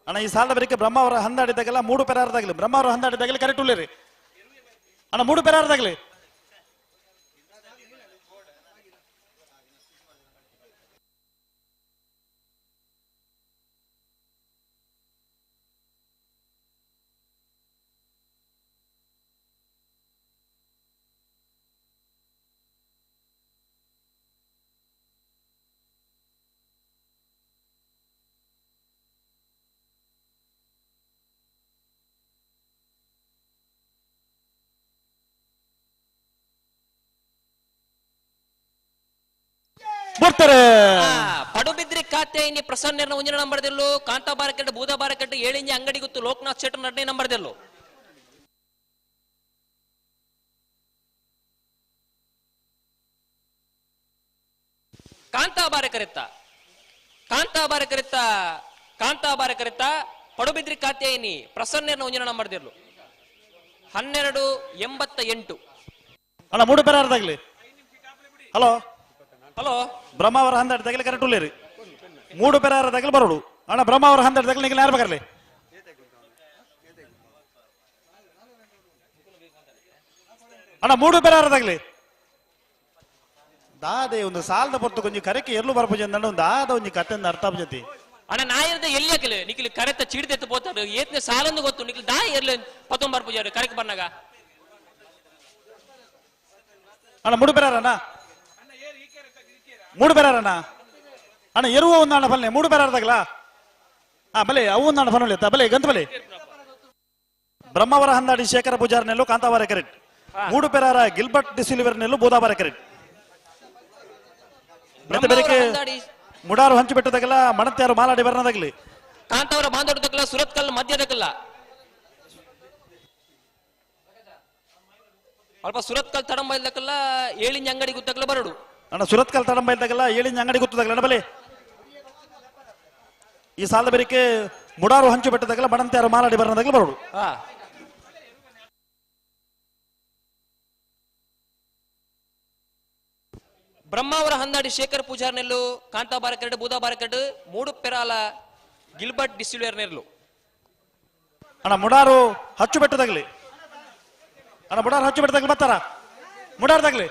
ಅಣ್ಣ ಈ ಸಾಲದ ಬರೀಕೆ ಬ್ರಹ್ಮ ಅವರ ಹಂದಾಡಿದಾಗೆಲ್ಲ ಮೂಡು ಪೆರಾರದಾಗಲಿ ಬ್ರಹ್ಮ ಅವರ ಹಂದಾಡಿದಾಗಲಿ ಕರೆಕ್ಟ್ ಉಳ್ಳೇರಿ. ಅಣ್ಣ ಮೂಡು ಪೆರಾರದಾಗಲಿ. ಬರ್ತಾರೆ. ಪಡುಬಿದ್ರಿ ಕಾತ್ಯಾಯಿನಿ ಪ್ರಸನ್ನ ಒಂದಿನ ನಂಬರ್ದಲ್ಲೂ ಕಾಂತಾಬಾರ ಕೆಟ್ಟು ಬೂದಾಬಾರ ಕೆಟ್ಟು ಏಳಿಂಜ ಅಂಗಡಿ ಗೊತ್ತು ಲೋಕನಾಥ್ ಶೆಟ್ಟರ್ ಎರಡನೇ ನಂಬರ್ದಲ್ಲೂ. ಕಾಂತಾಬಾರ ಕರೆತ್ತ ಕಾಂತಾಬಾರ ಕರೆತ್ತ ಕಾಂತಾಬಾರ ಕರೆತ್ತ ಪಡುಬಿದ್ರಿ ಕಾತ್ಯಾಯಿನಿ ಪ್ರಸನ್ನ ಒಂದಿನ ನಂಬರ್ದಲ್ಲೂ 12:88. ಅಣ್ಣ ಮೂಡು ಪೆರಾರದಾಗಲಿ. ಹಲೋ ಹಲೋ ಬ್ರಹ್ಮ ಅವರ ಹಂದಾಡಿದಾಗಲಿ ಕರೆಕ್ಟ್ ಉಳ್ಳೇರಿ. ಮೂಡು ಪೆರಾರದಾಗಲಿ ಬರೋಡು. ಅಣ್ಣ ಬ್ರಹ್ಮ ಅವರ ಹಂದಾಡಿದಾಗಲಿ ನಿಮಗೆ ಯಾರು ಬರಲಿ? ಅಣ್ಣ ಮೂಡು ಪೆರಾರದಾಗಲಿ. ದಾದೆ ಒಂದು ಸಾಲದ ಪೊರ್ತು ಕೊಂಚ ಕರೆಕ್ಕೆ ಎಲ್ಲೂ ಬರಪುಜಿ ಅಂದ ಒಂದು ಆದ ಒಂಜಿ ಕತೆಂದ ಅರ್ಥ ಪುಜತಿ. ಅಣ್ಣ ನಾಯಿರದ ಎಲ್ಲಿ ಹಾಕಲಿ ನಿಖಿಲ್ ಕರೆತ ಚಿಡಿದೆತ್ತು ಪೋತಾರೆ ಏತ್ನೆ ಸಾಲಂದು ಗೊತ್ತು ನಿಖಿಲ್ ದಾ ಎರ್ಲೆ ಪತ್ತೊಂಬರ್ ಪೂಜಾರಿ ಕರೆಕ್ ಬನ್ನಾಗ. ಅಣ್ಣ ಮೂಡು ಪೆರಾರಣ್ಣ ಮೂಡು ಪೆರಾರಣ್ಣ ಅಣ್ಣ ಎರುವ ಒಂದು ಅಣ್ಣ ಫಲ್ನೆ ಮೂಡು ಪೆರಾರದಾಗಲ. ಆ ಬಲೆ ಅವು ಒಂದು ಅಣ್ಣ ಫಲ ಬಲೆ ಗಂತ ಬಲೆ. ಬ್ರಹ್ಮವರ ಹಂದಾಡಿ ಶೇಖರ ಪೂಜಾರನೆಲ್ಲೂ ಕಾಂತಾವಾರ ಕರೆಕ್ಟ್. ಮೂಡು ಪೆರಾರ ಗಿಲ್ಬರ್ಟ್ ಡಿಸಿಲಿವರ್ನೆಲ್ಲೂ ಬೋದಾಬಾರ ಕರೆಕ್ಟ್. ಮತ್ತೆ ಬೆರಕೆ ಮುಡಾರು ಹಂಚು ಬೆಟ್ಟದಾಗಲ್ಲ ಮಣತ್ಯಾರು ಮಾಲಾಡಿ ಬರ್ನದಾಗಲಿ. ಕಾಂತಾವರ ಬಾಂಧವ್ಯದಕ್ಕಲ್ಲ ಸುರತ್ಕಲ್ ಮಧ್ಯದಕ್ಕಲ್ಲ ಅಲ್ಪ ಸುರತ್ಕಲ್ ತಡಂಬ ಇದ್ದಕ್ಕಲ್ಲ ಏಳಿಂಜ ಅಂಗಡಿ ಗುತ್ತಕ್ಕಲ್ಲ ಬರಡು. ಅಣ್ಣ ಸುರತ್ಕಲ್ ತಡಂಬ ಇದ್ದಾಗಲ್ಲ ಏಳಿಂಜ ಅಂಗಡಿ ಗೊತ್ತದಾಗಲ್ಲ ಅಣ್ಣ ಬಲೆ. ಈ ಸಾಲದ ಬೆರಿಕೆ ಮುಡಾರು ಹಂಚು ಬೆಟ್ಟದಾಗಲ್ಲ ಬಣಂತ್ಯಾರು ಮಾಲಾಡಿ ಬರ್ನದಾಗಲ ಬರಡು. ಬ್ರಹ್ಮಾವರ ಹಂದಾಡಿ ಶೇಖರ್ ಪೂಜಾರ್ನೆಲ್ಲು ಕಾಂತಾಬಾರ ಕರಡು ಬೂದಾಬಾರ ಕರಡು ಮೂಡು ಪೆರಾಲ ಗಿಲ್ಬರ್ಟ್ ಡಿಸಿಲ್ವೇರ್ ನೆರ್ಲು. ಅಣ್ಣ ಮುಡಾರು ಹಚ್ಚು ಬೆಟ್ಟದಾಗಲಿ. ಅಣ್ಣ ಮುಡಾರು ಹಚ್ಚು ಬೆಟ್ಟದಾಗಲಿ ಬರ್ತಾರ? ಮುಡಾರ್ದಾಗಲಿ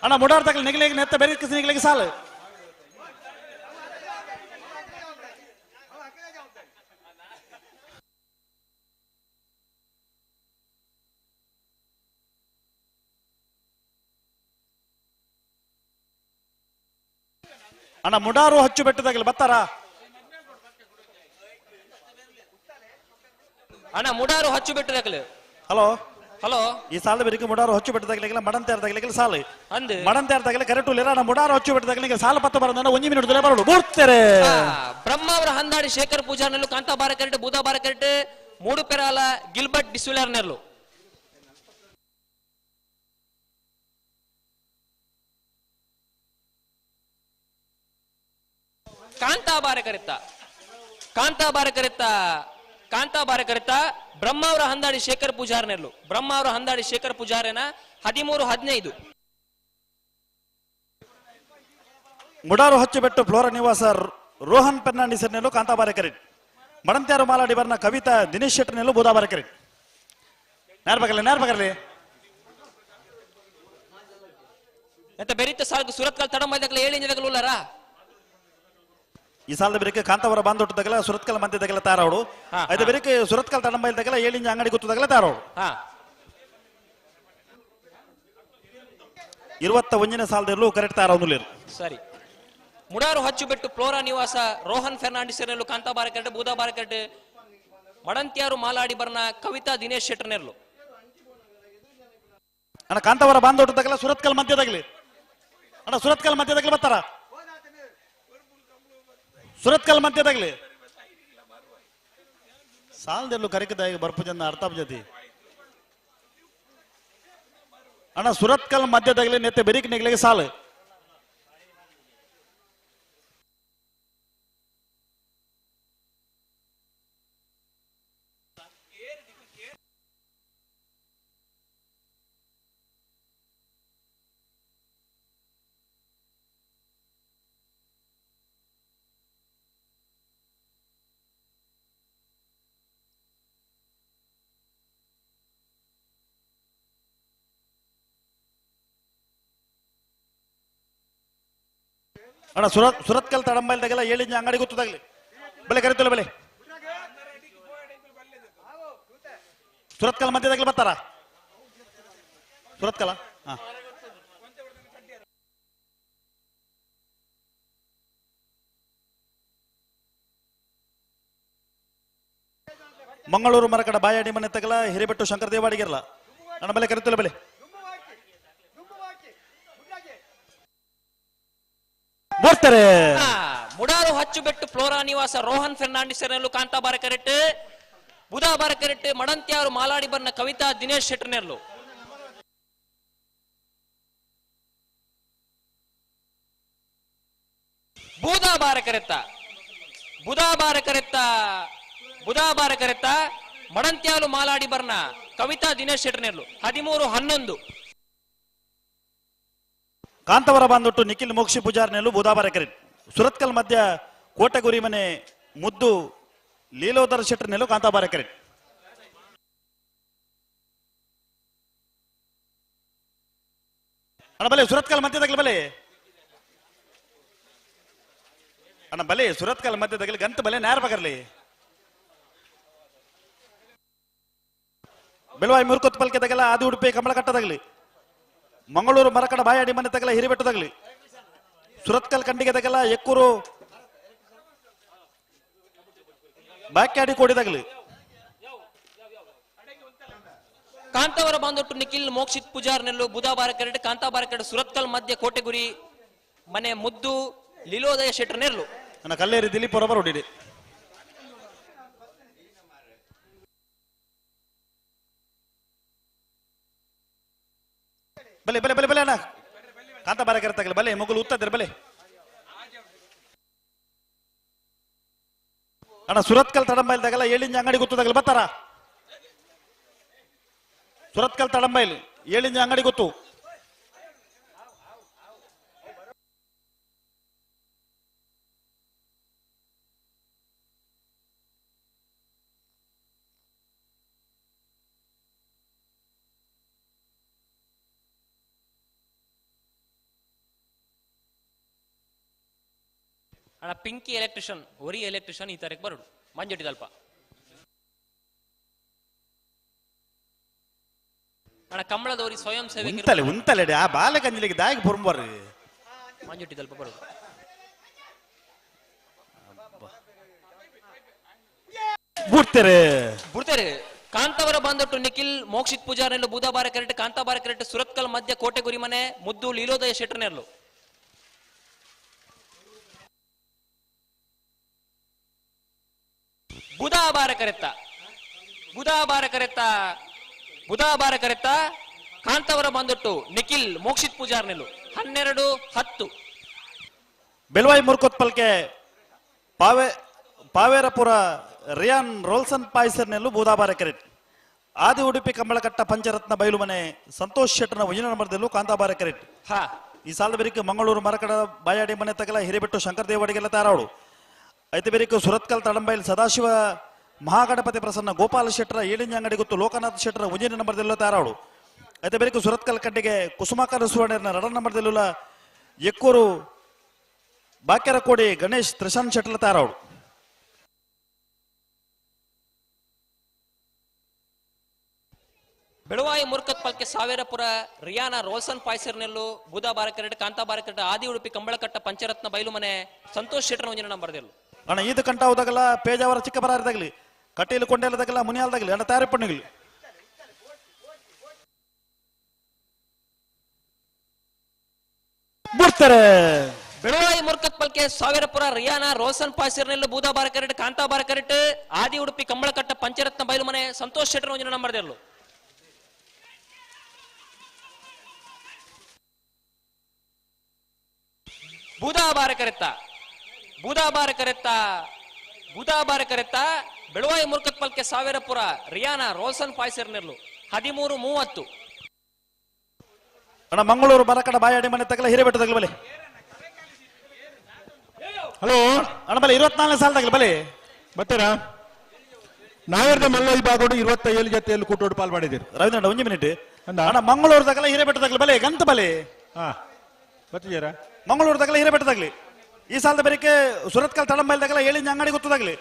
ಅಣ್ಣ ಮುಡಾರ್ದಾಗಲಿ ನಿಗಲಿಗೆ ನೆತ್ತ ಬೇರೆ ನಿಗಲಿಗೆ ಸಾಲು. ಅಣ್ಣ ಮುಡಾರು ಹಚ್ಚು ಬೆಟ್ಟದಾಗಲಿ ಬರ್ತಾರ? ಅಣ್ಣ ಮುಡಾರು ಹಚ್ಚು ಬೆಟ್ಟದಾಗಲಿ. ಹಲೋ ಹಲೋ ಈ ಸಾಲದ ಬೆರಿಕೆ ಮುಡಾರು ಹಚ್ಚು ಬೆಟ್ಟದಾಗಲಿಲ್ಲ ಮಡಂತೇರ್ದಾಗಲಿಲ್ಲ ಸಾಲು ಅಂದ್ ಮಡಂತೇರ್ದಾಗಲಿ ಕರೆಕ್ಟ್ ಇಲ್ಲ. ಅಣ್ಣ ಮುಡಾರು ಹಚ್ಚು ಬೆಟ್ಟದಾಗಲಿ ಸಾಲ ಪತ್ತ ಬರೋದನ್ನ ಒಂಜಿ ಮಿನಿಟ್ ಬರೋಡು ಮೂರ್ತಾರೆ. ಬ್ರಹ್ಮ ಅವರ ಹಂದಾಡಿ ಶೇಖರ್ ಪೂಜಾರ್ನೆಲ್ಲು ಕಾಂತಾಬಾರ ಕರೆಕ್ಟ್ ಬೂದಾಬಾರ ಕರೆಕ್ಟ್ ಮೂಡು ಪೆರಾಲ ಗಿಲ್ಬರ್ಟ್ ಡಿಸುಲರ್ ನೆರ್ಲು. ಕಾಂತಾಬಾರ ಕರೆತ್ತ ಕಾಂತಾಬಾರ ಕರೆತ್ತ ಕಾಂತಾಬಾರೆ ಕರೆತ ಬ್ರಹ್ಮಾವರ ಹಂದಾಡಿ ಶೇಖರ್ ಪೂಜಾರನೆರ್ಲು ಬ್ರಹ್ಮಾವರ ಹಂದಾಡಿ ಶೇಖರ್ ಪೂಜಾರನ 13-15. ಮುಡಾರು ಹಚ್ಚುಬೆಟ್ಟು ಫ್ಲೋರ ನಿವಾಸ ರೋಹನ್ ಫೆರ್ನಾಂಡಿಸ್ ಕಾಂತಾಬಾರೆ ಕರೆಟ್ ಮಡಂತ್ಯಾರು ಮಾಲಾಡಿ ಬರ್ನ ಕವಿತಾ ದಿನೇಶ್ ಶೆಟ್ಟರ್ನೆಲ್ಲು ಬೂದಾಬಾರೆ ಕರೆಟ್ ನೇರ್ಬಗರ್ಲಿ ನೇರ್ಬಗರ್ಲಿ ಎಂತ ಬೆರಿತ ಸಾಲ್ಕು ಸುರತ್ಕಲ್ ತಡಮೈದಕ್ಲ ಏಳು ಇಂಜದಗಲು ಉಲ್ಲಾರಾ ಈ ಸಾಲದ ಬೆರಿಕೆ ಕಾಂತಾವರ ಬಾಂದೊಟ್ಟದಗಲ ಸುರತ್ಕಲ್ ಮಂದಿದಗಲ ತಾರವಡು ಐದು ಬೆರಿಕೆ ಸುರತ್ಕಲ್ ತಡಂಬೈಲ್ದಗಲ ಏಳಿಂಜ ಅಂಗಡಿ ಗುತ್ತದಗಲ ತಾರವಡು 21ನೇ ಸಾಲದಲ್ಲೂ ಕರೆಕ್ಟ್ ತಾರವನು. ಸರಿ ಮುಡಾರು ಹಚ್ಚುಬೆಟ್ಟು ಫ್ಲೋರಾ ನಿವಾಸ ರೋಹನ್ ಫೆರ್ನಾಂಡಿಸ್ ಕಾಂತಾಬಾರೆ ಕರೆಟ್ ಬೂದಾಬಾರೆ ಕರೆಟ್ ಮಡಂತ್ಯಾರು ಮಾಲಾಡಿ ಬರ್ನ ಕವಿತಾ ದಿನೇಶ್ ಶೆಟ್ಟರ್ನೆರ್ಲು ಅಣ್ಣ ಕಾಂತಾವರ ಬಾಂದೊಟ್ಟದಗಲ ಸುರತ್ಕಲ್ ಮಧ್ಯದಾಗಲಿ ಅಣ್ಣ ಸುರತ್ಕಲ್ ಮಧ್ಯದಾಗಲಿ ಬರ್ತಾರ ಸುರತ್ಕಲ್ ಮಧ್ಯದಾಗಲಿ ಸಾಲದೆಲ್ಲೂ ಕರಿಕದಾಗಿ ಬರ್ಪು ಜನ ಅರ್ಥ ಜತಿ ಅಣ್ಣ ಸುರತ್ಕಲ್ ಮಧ್ಯದಾಗಲಿ ನೆತ್ತೆ ಬೆರಿಕ್ ನೆಗ್ಲಿಗೆ ಸಾಲು ಅಣ್ಣ ಸುರತ್ಕಲ್ ತಡಂಬೈಲ್ದಾಗೆಲ್ಲ ಏಳಿಂಜ ಅಂಗಡಿ ಗೊತ್ತದಾಗ್ಲಿ ಬೆಲೆ ಕರಿತಲ್ಲ ಬೆಲೆ ಸುರತ್ಕಲ್ ಮಧ್ಯದಾಗ್ಲಿ ಬರ್ತಾರ ಸುರತ್ಕಲ ಹಾ ಮಂಗಳೂರು ಮರಕಡ ಬಾಯಾಡಿ ಮನೆ ತಗಲ ಹಿರೇಬೆಟ್ಟು ಶಂಕರ ದೇವಾಡಿಗಿರಲ್ಲ ನನ್ನ ಬೆಲೆ ಕರಿತಲ್ಲ ಬೆಲೆ ಬರ್ತಾರೆ. ಮುಡಾರು ಹಚ್ಚುಬೆಟ್ಟು ಫ್ಲೋರಾ ನಿವಾಸ ರೋಹನ್ ಫೆರ್ನಾಂಡಿಸ್ ಕಾಂತಾಬಾರ ಕರೆಟ್ ಬುಧಾಬಾರ ಕರೆಟ್ ಮಡಂತ್ಯಾರು ಮಾಲಾಡಿ ಬರ್ನ ಕವಿತಾ ದಿನೇಶ್ ಶೆಟ್ಟರ್ನೆರ್ಲು ಬೂದಾಬಾರ ಕರೆತ್ತ ಬುಧಾಬಾರ ಕರೆತ್ತ ಬುಧಾಬಾರ ಕರೆತ್ತ ಮಡಂತ್ಯಾಲು ಮಾಲಾಡಿ ಬರ್ನ ಕವಿತಾ ದಿನೇಶ್ ಶೆಟ್ಟರ್ನೆರ್ಲು 13-11. ಕಾಂತವರ ಬಾಂದೊಟ್ಟು ನಿಖಿಲ್ ಮೋಕ್ಷಿ ಪೂಜಾರ್ನೆಲ್ಲು ಬೂದಾಬಾರ ಕರೆಟ್ ಸುರತ್ಕಲ್ ಮಧ್ಯ ಕೋಟೆಗುರಿ ಮನೆ ಮುದ್ದು ಲೀಲೋದರ ಶೆಟ್ಟರ್ನೆಲ್ಲು ಕಾಂತಾಬಾರ ಕರೆಟ್ ಅಣ್ಣ ಬಲೆ ಸುರತ್ಕಲ್ ಮಧ್ಯದಾಗಲಿ ಬಲೆ ಅಣ್ಣ ಬಲೆ ಸುರತ್ಕಲ್ ಮಧ್ಯದಾಗಲಿ ಗಂತ ಬಲೆ ನೇರ ಬಗರ್ಲಿ ಬೆಳವಾಯಿ ಮುರ್ಕೊತ್ ಪಲ್ಕೆದಾಗಲ್ಲ ಆದಿ ಉಡುಪಿ ಕಮಲ ಕಟ್ಟದಾಗಲಿ ಮಂಗಳೂರು ಮರಕಡ ಬಾಯಾಡಿ ಮನೆ ತಗಲ ಹಿರಿಬೆಟ್ಟದಾಗಲಿ ಸುರತ್ಕಲ್ ಕಂಡಿಗೆ ತಗಲ ಎಕ್ಕೂರು ಬಾಕ್ಯಾಡಿ ಕೋಡಿದಾಗಲಿ ಕಾಂತಾವರ ಬಾಂದೊಟ್ಟು ನಿಖಿಲ್ ಮೋಕ್ಷಿತ್ ಪೂಜಾರ್ ನೆಲ್ಲು ಬುಧಾಬಾರ ಕರೆಟ್ ಕಾಂತಾಬಾರ ಕರೆಟ್ ಸುರತ್ಕಲ್ ಮಧ್ಯ ಕೋಟೆಗುರಿ ಮನೆ ಮುದ್ದು ಲೀಲೋದಯ ಶೆಟ್ಟರ್ ನೆರ್ಲು ನನ್ನ ಕಲ್ಲೇರಿ ದಿಲೀಪ್ ಹೊರಬರ ಹೊಡಿಡಿ ಬಲೆ ಬಲೆ ಬಲೆ ಬಲೆ ಅಣ್ಣ ಕಾಂತಾಬಾರ ಕರೆತಾಗಲಿ ಬಲೆ ಮಗುಲು ಉತ್ತದ್ರ ಬಲೆ ಅಣ್ಣ ಸುರತ್ಕಲ್ ತಡಂಬೈಲ್ದಾಗಲ್ಲ ಏಳಿಂಜ ಅಂಗಡಿ ಗೊತ್ತದಾಗಲ್ಲ ಬರ್ತಾರ ಸುರತ್ಕಲ್ ತಡಂಬೈಲ್ ಏಳಿಂಜ ಅಂಗಡಿ ಗೊತ್ತು ಅಣ್ಣ ಪಿಂಕಿ ಎಲೆಕ್ಟ್ರಿಷಿಯನ್ ಒರಿ ಎಲೆಕ್ಟ್ರಿಷಿಯನ್ ಈ ತಾರೀಕು ಬರೋಡು ಮಂಜುಟಿದಲ್ಪ ಅಣ್ಣ ಕಂಬಳದವರಿ ಸ್ವಯಂ ಸೇವಕರು ಉಂತಲೆ ಉಂತಲೆ ಆ ಬಾಲಕಂಜಲಿಗೆ ದಾಗಿ ಬೊಂಬರ್ರಿ ಮಂಜುಟಿದಲ್ಪ ಬರೋಡು ಬಿಡ್ತಾರೆ ಬಿಡ್ತಾರೆ. ಕಾಂತಾವರ ಬಾಂದೊಟ್ಟು ನಿಖಿಲ್ ಮೋಕ್ಷಿತ್ ಪೂಜಾರ್ನೆಲ್ಲು ಬೂದಾಬಾರ ಕರೆಟ್ ಕಾಂತಾಬಾರ ಕರೆಟ್ ಸುರತ್ಕಲ್ ಮಧ್ಯ ಕೋಟೆಗುರಿ ಮನೆ ಮುದ್ದು ಲೀಲೋದಯ ಶೆಟ್ಟರ್ನೆರ್ಲು ಬುಧಾಬಾರ ಕರೆತ್ತ ಬುಧಾಬಾರ ಕರೆತ್ತ ಬುಧಾಬಾರ ಕರೆತ್ತ ಕಾಂತಾವರ ಬಾಂದೊಟ್ಟು ನಿಖಿಲ್ ಮೋಕ್ಷಿತ್ ಪೂಜಾರ್ನೆಲ್ಲು 12-10. ಬೆಲ್ವಾಯಿ ಮುರ್ಕೊತ್ ಪಲ್ಕೆ ಪಾವೆ ಪಾವೇರಪುರ ರಿಯಾನ್ ರೋಲ್ಸನ್ ಪಾಯ್ಸರ್ನೆಲ್ಲು ಬೂದಾಬಾರ ಕೆರೆಟ್. ಆದಿ ಉಡುಪಿ ಕಂಬಳಕಟ್ಟ ಪಂಚರತ್ನ ಬೈಲುಮನೆ ಸಂತೋಷ್ ಶೆಟ್ಟನ ಒಂಜಿನ ನಂಬರ್ದಲ್ಲೂ ಕಾಂತಾಬಾರ ಕೆರೆಟ್. ಈ ಸಾಲದ ಬೆರಿಕ್ ಮಂಗಳೂರು ಮರಕಡ ಬಾಯಾಡಿ ಮನೆ ತಗಲ ಹಿರೇಬೆಟ್ಟು ಶಂಕರ್ ದೇವಡಿಗೆಲ್ಲ ತಾರಾವಡು. ಐತೆ ಬೆರಿಕ್ ಸುರತ್ಕಲ್ ತಡಂಬೈಲ್ ಸದಾಶಿವ ಮಹಾಗಣಪತಿ ಪ್ರಸನ್ನ ಗೋಪಾಲ ಶೆಟ್ಟರ ಏಳಿಂಜ ಅಂಗಡಿ ಗೊತ್ತು ಲೋಕನಾಥ್ ಶೆಟ್ಟರ ಒಂಜಿನ ನಂಬರ್ದಲ್ಲೂ ತಾರಾವಡು. ಐತೆ ಬೆರಿಕ್ ಸುರತ್ಕಲ್ ಕಡ್ಡಿಗೆ ಕುಸುಮಾಕರ ಸುವರ್ಣ ರಡ ನಂಬರ್ದಲ್ಲೂ ಎಕ್ಕೂರು ಬಾಕ್ಯರಕೋಡಿ ಗಣೇಶ್ ತ್ರಿಶಾನ್ ಶೆಟ್ಟಲ ತಾರಾವಡು. ಬೆಳವಾಯಿ ಮುರ್ಕತ್ ಪಲ್ಕೆ ಸಾವಿರಪುರ ರಿಯಾನ ರೋಲ್ಸನ್ ಪಾಯ್ಸರ್ನೆಲ್ಲು ಬೂದಾಬಾರ ಕೆರೆಟ್ ಕಾಂತಾಬಾರ ಕೆರೆಟ್ ಆದಿ ಉಡುಪಿ ಕಂಬಳಕಟ್ಟ ಪಂಚರತ್ನ ಬೈಲುಮನೆ ಸಂತೋಷ್ ಶೆಟ್ಟರ ಒಂಜಿನ ನಂಬರ್ದೆಲ್ಲು. ಅಣ್ಣ ಈದು ಕಂಟ ಹೋದಾಗಲ್ಲ ಪೇಜಾವರ ಚಿಕ್ಕ ಬರಾರದಾಗಲಿ ಕಟೀಲು ಕೊಂಡೇಲದಾಗಲ್ಲ ಮುನಿಯಾಲ್ದಾಗಲಿ ಅಣ್ಣ ತಯಾರಿ ಪಣ್ಣುಗಲಿ. ಬಿಡ್ತಾರೆ. ಬೆಳವಾಯಿ ಮುರ್ಕತ್ ಪಲ್ಕೆ ಸಾವಿರಪುರ ರಿಯಾನ ರೋಸನ್ ಪಾಯ್ಸರ್ನೆಲ್ಲು ಬೂದಾಬಾರ ಕೆರೆಟ್ ಕಾಂತಾಬಾರ ಕೆರೆಟ್ ಆದಿ ಉಡುಪಿ ಕಂಬಳಕಟ್ಟ ಪಂಚರತ್ನ ಬೈಲುಮನೆ ಸಂತೋಷ್ ಶೆಟ್ಟರ ಒಂಜಿನ ನಂಬರ್ದೆಲ್ಲು. ಬೂದಾಬಾರ ಕರೆತ್ತ ಬೂದಾಬಾರ ಕರೆತ್ತ ಬೂದಾಬಾರ ಕರೆತ್ತ ಬೆಳವಾಯಿ ಮುರ್ಕತ್ ಪಲ್ಕೆ ಸಾವಿರಪುರ ರಿಯಾನ ರೋಸನ್ ಪಾಯ್ಸರ್ನೆಲ್ಲು 13:30. ಅಣ್ಣ ಮಂಗಳೂರು ಬರಕಡ ಬಾಯಾಡಿ ಮನೆ ತಗಲ ಹಿರೇಬೆಟ್ಟು ತಗಲ ಬಲೆ. ಹಲೋ ಅಣ್ಣ ಬಲೆ 24ನೇ ಸಾಲ ತಗಲ ಬಲೆ ಬರ್ತೀರಾ? ನಾವೇರ್ದ ಮಲ್ಲ ವಿಭಾಗಡು 27 ಜೊತೆಯಲ್ಲಿ ಕೂಟೋಡು ಪಾಲ್ ಮಾಡಿದ್ದೀರಿ. ರವೀಂದ್ರ ಒಂದು ಮಿನಿಟ್. ಅಣ್ಣ ಮಂಗಳೂರು ತಗಲ ಹಿರೇಬೆಟ್ಟು ತಗಲ ಬಲೆ ಗಂತ ಬಲೆ. ಹಾ ಬರ್ತಿದ್ದೀರಾ? ಮಂಗಳೂರು ತಗಲ ಹಿರೇಬೆಟ್ಟು ತಗಲಿ. ಈ ಸಾಲದ ಬೆರಿಕೆ ಸುರತ್ಕಲ್ ತಡಂಬೈಲ್ ತಗಲ ಏಳಿಂಜ ಅಂಗಡಿ ಗೊತ್ತು ತಗಲಿ.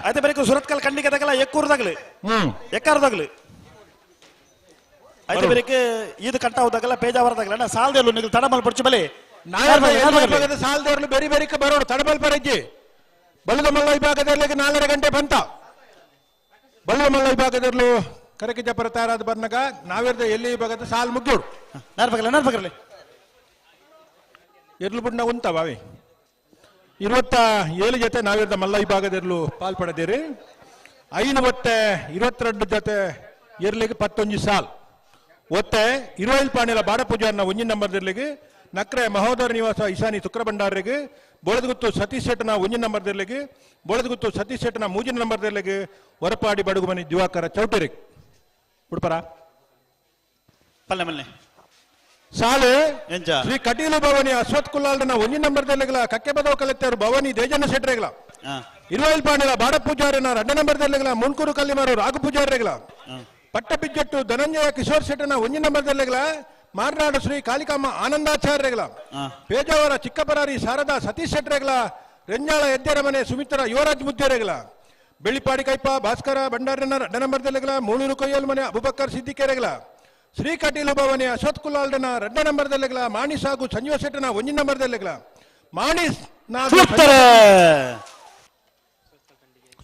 ಆಯ್ತು ಬೆರಿಕೆ ಸುರತ್ಕಲ್ ಖಂಡಿಗೆ ತಗಲ ಎಕ್ಕೂರು ತಗಲಿ ಎಕ್ಕಾರ ತಗಲಿ. ಆಯ್ತು ಬೆರಿಕೆ ಈದು ಕಂಟ ಹೋದಾಗಲ್ಲ ಪೇಜಾವರ ತಗಲ ಅಣ್ಣ ಸಾಲದೇಲು ನೀವು ತಡಂಬಲ್ ಪೊಡ್ಚು ಬಲೆ. ಸಾಲದೇರ್ಲು ಬೇರೆ ಬೇರೆ ಬರೋಡು ತಡಬಲ್ ಪರಜ್ಜಿ. ಬಲ್ಲದ ಮಲ್ಲ ವಿಭಾಗದಲ್ಲಿ 4.5 ಗಂಟೆ ಬಂತ. ಬಲ್ಲದ ಮಲ್ಲ ವಿಭಾಗದಲ್ಲೂ ಕರಕೆ ಜಪರ ತಯಾರಾದ ಬರ್ನಾಗ ನಾವೇರ್ದ ಎಲ್ಲಿ ವಿಭಾಗದ ಸಾಲ್ ಮುಗ್ದೋಡು. ನಾರ್ಬಗಲ್ಲ ನಾರ್ಬಗರ್ಲಿ ಎರ್ಲು ಬುಡ್ನ ಉಂತ ಬಾವಿ 27 ಜೊತೆ ನಾವಿರ್ದ ಮಲ್ಲ ವಿಭಾಗದೆರ್ಲು ಪಾಲ್ ಪಡೆದಿರಿ. 5 ಒತ್ತೆ 22 ಜೊತೆ ಎರ್ಲಿಗೆ 11 ಸಾಲ್ ಒತ್ತೆ 20 ಪಾಣಿಲ ಬಾಡಪೂಜಾರ್ನ ಒಂಜಿನ ನಂಬರ್ದಿರ್ಲಿಗೆ ನಕ್ರೆ ಮಹೋದರ ನಿವಾಸ ಈಶಾನಿ ಶುಕ್ರಭಂಡಾರಿಗೆ ಬೋಳದಗುತ್ತು ಸತೀಶ್ ಶೆಟ್ಟನ ಒಂಜಿನ ನಂಬರ್ದಿರ್ಲಿಗೆ ಬೋಳದಗುತ್ತು ಸತೀಶ್ ಶೆಟ್ಟನ ಮೂಜಿನ ನಂಬರ್ದಿರ್ಲಿಗೆ ಹೊರಪಾಡಿ ಬಡಗುಮನಿ ದಿವಾಕರ ಚೌಟರಿಗೆ ಉಡುಪರ ಪಲ್ಲೆ ಮಲ್ಲೆ ಸಾಲು ಶ್ರೀ ಕಟೀಲು ಭವಾನಿ ಅಶ್ವಥ್ ಕುಲ್ಲಾಲ್ನ ಒಂಜಿನ ನಂಬರ್ದಲ್ಲಿಗಲ ಕಕ್ಕೆ ಬದವ ಕಲೆತ್ತರು ಭವಾನಿ ದೇಜಣ್ಣ ಶೆಟ್ಟರೆಗಳ ಇರುವೈಲ್ ಪಾಣಿಲ ಬಾಡ ಪೂಜಾರಿನ 2 ನಂಬರ್ದಲ್ಲಿಗಲ ಮುನ್ಕೂರು ಕಲ್ಲಿಮಾರು ರಾಘು ಪೂಜಾರಿಗಳ ಪಟ್ಟಬಿಜ್ಜಟ್ಟು ಧನಂಜಯ ಕಿಶೋರ್ ಶೆಟ್ಟನ ಒಂಜಿನ ನಂಬರ್ದಲ್ಲಿಗಲ ಮಾರ್ನಾಡು ಶ್ರೀ ಕಾಳಿಕಾಂಬ ಆನಂದಾಚಾರ್ಯಗಳ ಪೇಜಾವರ ಚಿಕ್ಕಬರಾರಿ ಶಾರದಾ ಸತೀಶ್ ಶೆಟ್ಟರೆಗಳ ರೆಂಜಾಳ ಎದ್ದೆರಮನೆ ಸುಮಿತ್ರ ಯುವರಾಜ್ ಮುದ್ದೇರೆಗಳ ಬೆಳ್ಳಿಪಾಡಿ ಕೈಪ ಭಾಸ್ಕರ ಭಂಡಾರನ 2 ನಂಬರ್ದಲ್ಲಿಗಲ ಮೂಳೂರು ಕೊಯ್ಯಲ್ ಮನೆ ಅಬುಬಕ್ಕರ್ ಸಿದ್ದಿಕೆರೆಗಳ ಶ್ರೀ ಕಟೀಲು ಭವಾನಿ ಅಶ್ವಥ್ ಕುಲ್ಲಾಲ್ಡನ 2 ನಂಬರ್ದಲ್ಲಿಗಲ ಮಾಣಿಸ್ ಹಾಗೂ ಸಂಜೀವ ಶೆಟ್ಟನ 1 ನಂಬರ್ದಲ್ಲಿಗಲ ಮಾಣಿಸ್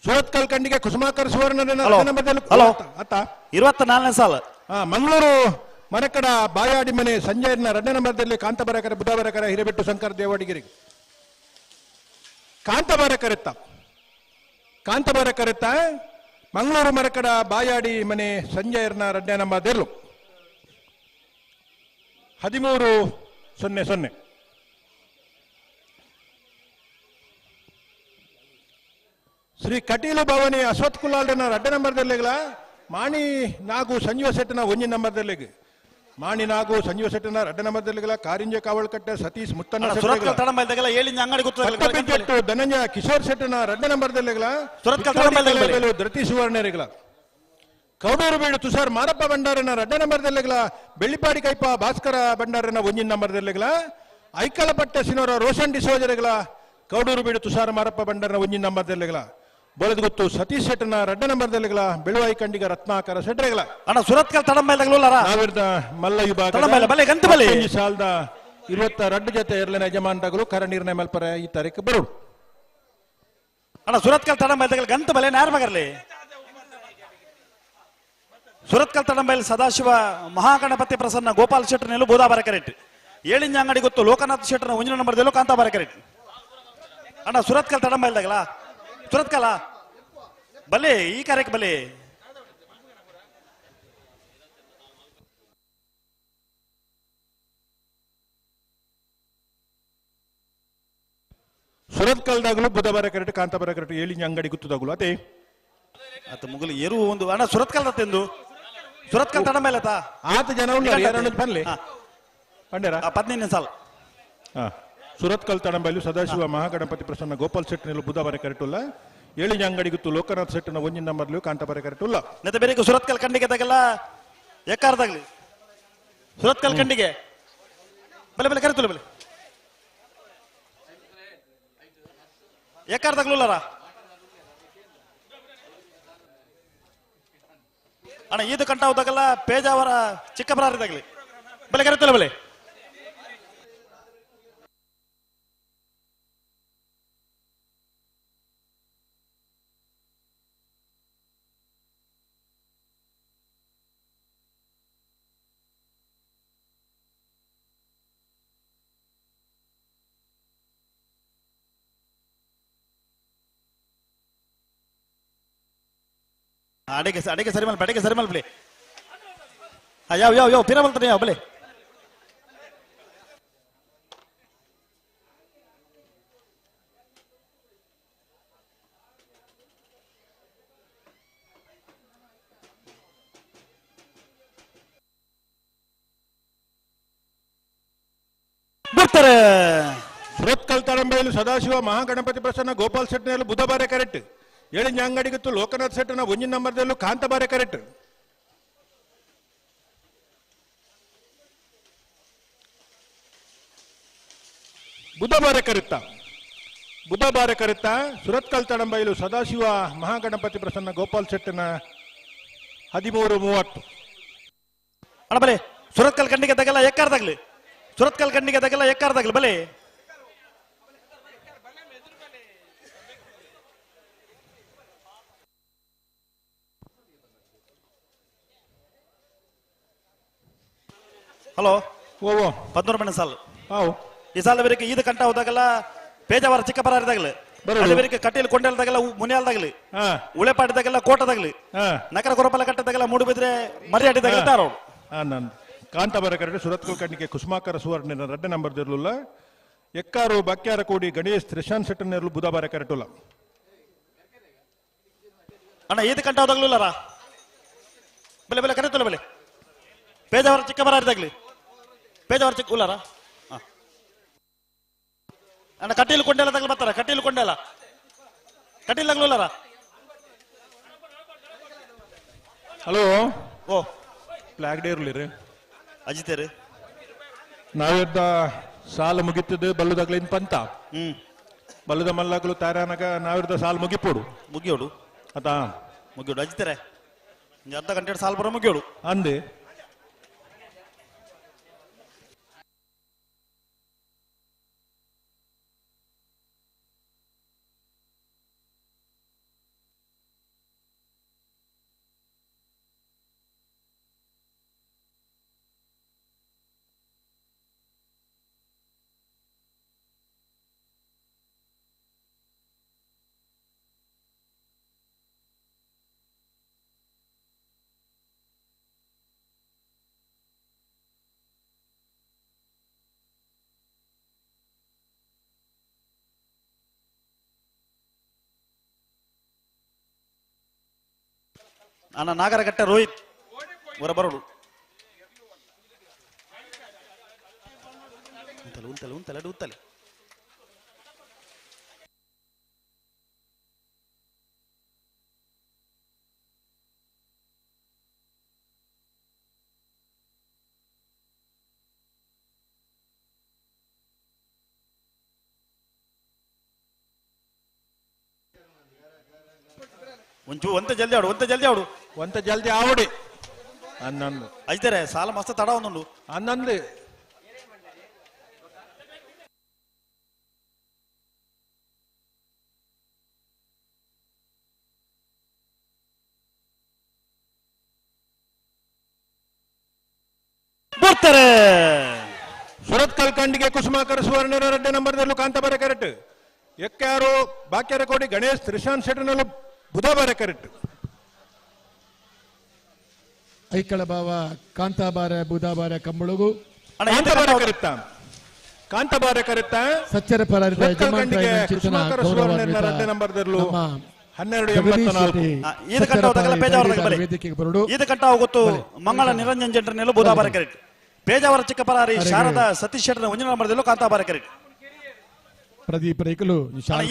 ಸುರತ್ಕಲ್ ಕಂಡಿಗೆ ಕುಸುಮಾಕರ್ ಸುವರ್ಣ ನಂಬರ್ದಲ್ಲಿ ಅತ್ತ 24ನೇ ಸಾಲ. ಮಂಗಳೂರು ಮರಕಡ ಬಾಯಾಡಿ ಮನೆ ಸಂಜಯನ 2 ನಂಬರ್ದಲ್ಲಿ ಕಾಂತಬರಕರ ಬುಧಬರಕರ ಹಿರೇಬೆಟ್ಟು ಶಂಕರ್ ದೇವಡಿಗಿರಿ ಕಾಂತಬಾರಕರೆತ್ತ ಕಾಂತಬಾರಕರೆತ್ತ ಮಂಗಳೂರು ಮರಕಡ ಬಾಯಾಡಿ ಮನೆ ಸಂಜಯರ್ನ 2 ನಂಬರ್ದೆರ್ಲು 13:00. ಶ್ರೀ ಕಟೀಲು ಭವಾನಿ ಅಶ್ವಥ್ ಕುಲ್ಲಾಲ್ಡನ 2 ನಂಬರ್ದಲ್ಲಿಗಲ ಮಾಣಿ ನಾಗು ಸಂಜೀವ ಶೆಟ್ಟನ 1 ನಂಬರ್ದಲ್ಲಿಗೆ ಮಾಣಿ ನಾಗು ಸಂಜೀವ ಶೆಟ್ಟನ 2 ನಂಬರ್ದಲ್ಲಿಗಲ ಕಾರಿಂಜ ಕಾವಳಕಟ್ಟೆ ಸತೀಶ್ ಮುತ್ತಣ್ಣ ಧನಂಜಯ ಕಿಶೋರ್ ಶೆಟ್ಟನ 2 ನಂಬರ್ದಲ್ಲಿಗಲ ಧೃತಿ ಸುವರ್ಣರಿಗಲ ಕೌಡೂರು ಬೀಡು ತುಷಾರ್ ಮಾರಪ್ಪ ಭಂಡಾರನ 2 ನಂಬರ್ದಲ್ಲಿಗಲ ಬೆಳ್ಳಿಪಾಡಿ ಕೈಪ ಭಾಸ್ಕರ ಭಂಡಾರನ 1 ನಂಬರ್ದಲ್ಲಿಗಲ ಐಕಲಪಟ್ಟೆ ಸಿನೋರ ರೋಷನ್ ಡಿಸೋಜರಿಗಲ ಕೌಡೂರು ಬೀಡು ತುಷಾರ್ ಮಾರಪ್ಪ ಭಂಡಾರನ 1 ನಂಬರ್ದಲ್ಲಿಗಲ ಬೋಳದಗುತ್ತು ಸತೀಶ್ ಶೆಟ್ಟನ 2 ನಂಬರ್ದಲ್ಲಿಗಲ ಬೆಳುವಾಯಿ ಕಂಡಿಗ ರತ್ನಾಕರ ಶೆಟ್ಟರೆಗಳ ಅಣ್ಣ ಸುರತ್ಕಲ್ ತಡಂಬೈಲ್ ಸಾವಿರದ ಮಲ್ಲ ವಿಭಾಗ ಸಾಲದ 22 ಜೊತೆ ಎರಡನೇ ಯಜಮಾನಗಳು ಕರ ನಿರ್ಣಯ ಮಲ್ಪರ ಈ ತಾರೀಕು ಬರೋಡು. ಅಣ್ಣ ಸುರತ್ಕಲ್ ತಡಂಬೈಲ್ ಗಂತ ಬಲೆ ನಾರ್ಮಗರ್ಲಿ ಸುರತ್ಕಲ್ ತಡಂಬೈಲ್ ಸದಾಶಿವ ಮಹಾಗಣಪತಿ ಪ್ರಸನ್ನ ಗೋಪಾಲ್ ಶೆಟ್ಟರ್ನೆಲ್ಲು ಬೋದಾಬಾರ ಕರೆಕ್ಟ್ ಏಳಿಂಜ ಅಂಗಡಿ ಗೊತ್ತು ಲೋಕನಾಥ್ ಶೆಟ್ಟರ್ನ 1 ನಂಬರ್ದಲ್ಲೂ ಕಾಂತಾಬಾರ ಕರೆಕ್ಟ್. ಅಣ್ಣ ಸುರತ್ಕಲ್ ತಡಂಬೈಲ್ದಾಗಲ ಸುರತ್ಕಲ ಬಲೆ ಈ ಕಾರ್ಯಕ್ಕೆ ಬಲೆ. ಸುರತ್ಕಲ್ದಾಗಲೂ ಬುಧವಾರ ಕರೆಕ್ಟ್ ಕಾಂತಾಬಾರ ಕರೆಕ್ಟ್ ಏಳಿಂಜ ಅಂಗಡಿ ಗುತ್ತದಾಗಲು ಅದೇ ಅತ್ತ ಮುಗುಲು ಎರು ಒಂದು ಅಣ್ಣ ಸುರತ್ಕಲ್ ತಂದು ಸುರತ್ಕಲ್ ತಡ ಮೇಲೆ ಆತ ಜನ ಉಳ್ಳಾರು ಬನ್ಲಿ ಪಂಡ್ಯಾರ 15 ಸಾಲ. ಸುರತ್ಕಲ್ ತಡಂಬೈಲು ಸದಾಶಿವ ಮಹಾಗಣಪತಿ ಪ್ರಸನ್ನ ಗೋಪಾಲ್ ಶೆಟ್ಟಿನಲ್ಲೂ ಬುಧವಾರ ಕರೆಟುಲ್ಲ. ಏಳಿನ ಅಂಗಡಿಗುತ್ತು ಲೋಕನಾಥ್ ಶೆಟ್ಟಿನ ಒಂಜಿನ ನಂಬರ್ಲು ಕಾಂತಾಬಾರೆ ಕರೆಟುಲ್ಲ. ನೆತ್ತ ಬೇರೆ ಸುರತ್ಕಲ್ ಖಂಡಿಗೆ ತಗಲ್ಲ ಎಕ್ಕಾರದಾಗ್ಲಿ ಸುರತ್ಕಲ್ ಖಂಡಿಗೆ ಬಲೆ ಬಲೆ ಕರೆತುಲ್ಲ ಬಲೆ ಎಕ್ಕಾರದಾಗ್ಲೂಲಾರ ಅಣ್ಣ ಈದು ಕಂಠ ಹೋದಾಗಲ್ಲ ಪೇಜಾವರ ಚಿಕ್ಕಬರಾರಿದಾಗ್ಲಿ ಬಲೆ ಕರೆತುಲ್ಲ ಬಲೆ. ಅಡಿಗೆ ಅಡಿಗೆ ಸರಿ ಮಲ್ಪ ಅಡಿಗೆ ಸರಿ ಮಲ್ಪಲಿ. ಯಾವ ಯಾವ ಯಾವ ಪಿರ ಮಲ್ತಾನೆ ಯಾವ ಬಲೆ. ಬರ್ತಾರೆ ಸುರತ್ಕಲ್ ತಡಂಬೈಲು ಸದಾಶಿವ ಮಹಾಗಣಪತಿ ಪ್ರಸನ್ನ ಗೋಪಾಲ್ ಶೆಟ್ಟಿನಲ್ಲಿ ಬುಧಬಾರೆ ಕರೆಕ್ಟ್. ಏಳಿನ ಅಂಗಡಿಗಿತ್ತು ಲೋಕನಾಥ್ ಶೆಟ್ಟನ ಒಂಜಿನ ನಂಬರ್ದಲ್ಲೂ ಕಾಂತಬಾರೆ ಕರೆಕ್ಟ್. ಬುಧಬಾರೆ ಕರಿತ ಬುಧಬಾರೆ ಕರಿತ ಸುರತ್ಕಲ್ ತಡಂಬೈಲು ಸದಾಶಿವ ಮಹಾಗಣಪತಿ ಪ್ರಸನ್ನ ಗೋಪಾಲ್ ಶೆಟ್ಟನ 13:30. ಅಣ್ಣ ಬಲೆ ಸುರತ್ಕಲ್ ಖಂಡಿಗೆ ತಗಲ್ಲ ಎಕ್ಕಾರದಾಗ್ಲಿ ಸುರತ್ಕಲ್ ಖಂಡಿಗೆ ತಗಲ್ಲ ಎಕ್ಕಾರದಾಗ್ಲಿ ಬಲೆ. ಹಲೋ ಓ 13 ಮನೆ ಸಾಲು ಈ ಸಾಲ ಬೇರೆ ಈದ ಕಂಠ ಹೋದಾಗಲ್ಲ ಪೇಜಾವರ ಚಿಕ್ಕಪರಾರಿದಾಗಲಿ ಅಲ್ಲಿ ಬೇರೆ ಕಟೀಲ್ ಕೊಂಡಲ್ದಾಗಲ್ಲ ಮುನಿಯಾಲ್ದಾಗಲಿ ಉಳೆಪಾಟಿದಾಗೆಲ್ಲ ಕೋಟದಾಗಲಿ ನಕರ ಕೊರಪಲ ಕಟ್ಟದಾಗಲ್ಲ ಮೂಡುಬಿದ್ರೆ ಮರ್ಯಾಟಿದಾಗಲ್ಲ ತಾರೋ. ನಾನು ಕಾಂತಾಬಾರ ಕರೆಕ್ಟ್ ಸುರತ್ಕಲ್ ಕಣ್ಣಿಗೆ ಕುಸುಮಾಕರ ಸುವರ್ಣ ರಡ್ಡೆ ನಂಬರ್ ಇರಲಿಲ್ಲ. ಎಕ್ಕಾರು ಬಕ್ಯಾರ ಕೋಡಿ ಗಣೇಶ್ ತ್ರಿಶಾನ್ ಶೆಟ್ಟನ್ ಬುಧಬಾರ ಕರೆಕ್ಟುಲ್ಲ. ಅಣ್ಣ ಈದ ಕಂಠ ಹೋದಾಗ್ಲೂಲಾರ ಬೆಲೆ ಬೆಲೆ ಕರೆತಲ್ಲ ಬೆಲೆ ಪೇಜಾವರ ಚಿಕ್ಕಬರಾರಿದಾಗ್ಲಿ ಪೇಜಾವರ ಚಿಕ್ಕ ಉಲ್ಲಾರ ಅಣ್ಣ ಕಟೀಲ್ ಕೊಂಡೆಲ್ಲ ತಗಲ್ ಬರ್ತಾರ ಕಟೀಲ್ ಕೊಂಡೆಲ್ಲ ಕಟೀಲ್ ತಗಲೂಲಾರ. ಹಲೋ ಓ ಫ್ಲಾಗ್ ಡೇ ಇರಲಿ ರೀ ಅಜಿತೇರಿ ನಾವೆದ್ದ ಸಾಲ ಮುಗಿತದೆ ಬಲ್ಲುದಾಗ್ಲಿಂದ ಪಂತ ಬಲ್ಲದ ಮಲ್ಲಾಗ್ಲು ತಾರಾನಗ ನಾವಿರ್ದ ಸಾಲ ಮುಗಿಪೋಡು ಮುಗಿಯೋಡು ಆತಾ ಮುಗಿಯೋಡು ಅಜಿತೇರೆ ಅರ್ಧ ಗಂಟೆ ಸಾಲ ಬರೋ ಮುಗಿಯೋಡು ಅಂದೆ. ಅಣ್ಣ ನಾಗರಘಟ್ಟ ರೋಹಿತ್ ಹೊರ ಬರೋಡು ಉಂತಲೆ ಉಂತಲೆ ಉಂತಲೆ ಉಂತಲೆ ಒಂಚೂ ಒಂತ ಜಲ್ದಿ ಆಡು ಒಂತ ಜಲ್ದಿ ಆಡು ಒಂತ ಜಲ್ದಿ ಆವಡಿ ಅನ್ನಂದು ಐತಾರೆ ಸಾಲ ಮಸ್ತ್ ತಡ ಒಂದುಂಡು ಅನ್ನಂದು ಬರ್ತಾರೆ ಸುರತ್ಕಲ್ ಕಂಡಿಗೆ ಕುಸುಮಾಕರ ಸುವರ್ಣ ರೆಡ್ಡಿ ನಂಬರ್ದಲ್ಲೂ ಕಾಂತಾಬಾರೆ ಕರೆಕ್ಟ್. ಎಕ್ಕಾರು ಬಾಕ್ಯಾರ ಕೋಡಿ ಗಣೇಶ್ ತ್ರಿಶಾನ್ ಶೆಟ್ಟನಲ್ಲೂ ಬುಧವಾರ ಕರೆಕ್ಟ್. ಐಕಳ ಬಾವ ಕಾಂತಾಬಾರೆ ಬುಧಾಬಾರೆ ಕಂಬಳಗು ಕಾಂತಾಬಾರೆ ಕರೆಕ್ಟ ಕಾಂತಾಬಾರೆ ಕರೆಕ್ಟ ಸಚ್ಚರ ಪರಾರಿದ ಯಜಮಾನರ ನಂಬರ್ದಲ್ಲೂ ನಮ್ಮ 12.84. ಈದ ಕಂಠ ಪೇಜಾವರ ವೇದಿಕೆಗೆ ಬರಡು. ಈದ ಕಂಠ ಗೊತ್ತು ಮಂಗಳ ನಿರಂಜನ್ ಜೆಂಟರ್ನೆಲ್ಲ ಬೂದಾಬಾರ ಕರೆಕ್ಟ್. ಪೇಜಾವರ ಚಿಕ್ಕಪರಾರಿ ಶಾರದಾ ಸತೀಶ್ ಶೆಟ್ಟರ್ ಒಂಜಿನ ನಂಬರ್ದಲ್ಲೂ ಕಾಂತಾಬಾರ ಕರೆಕ್ಟ್. ಪ್ರದೀಪ್ ರೈಕಲು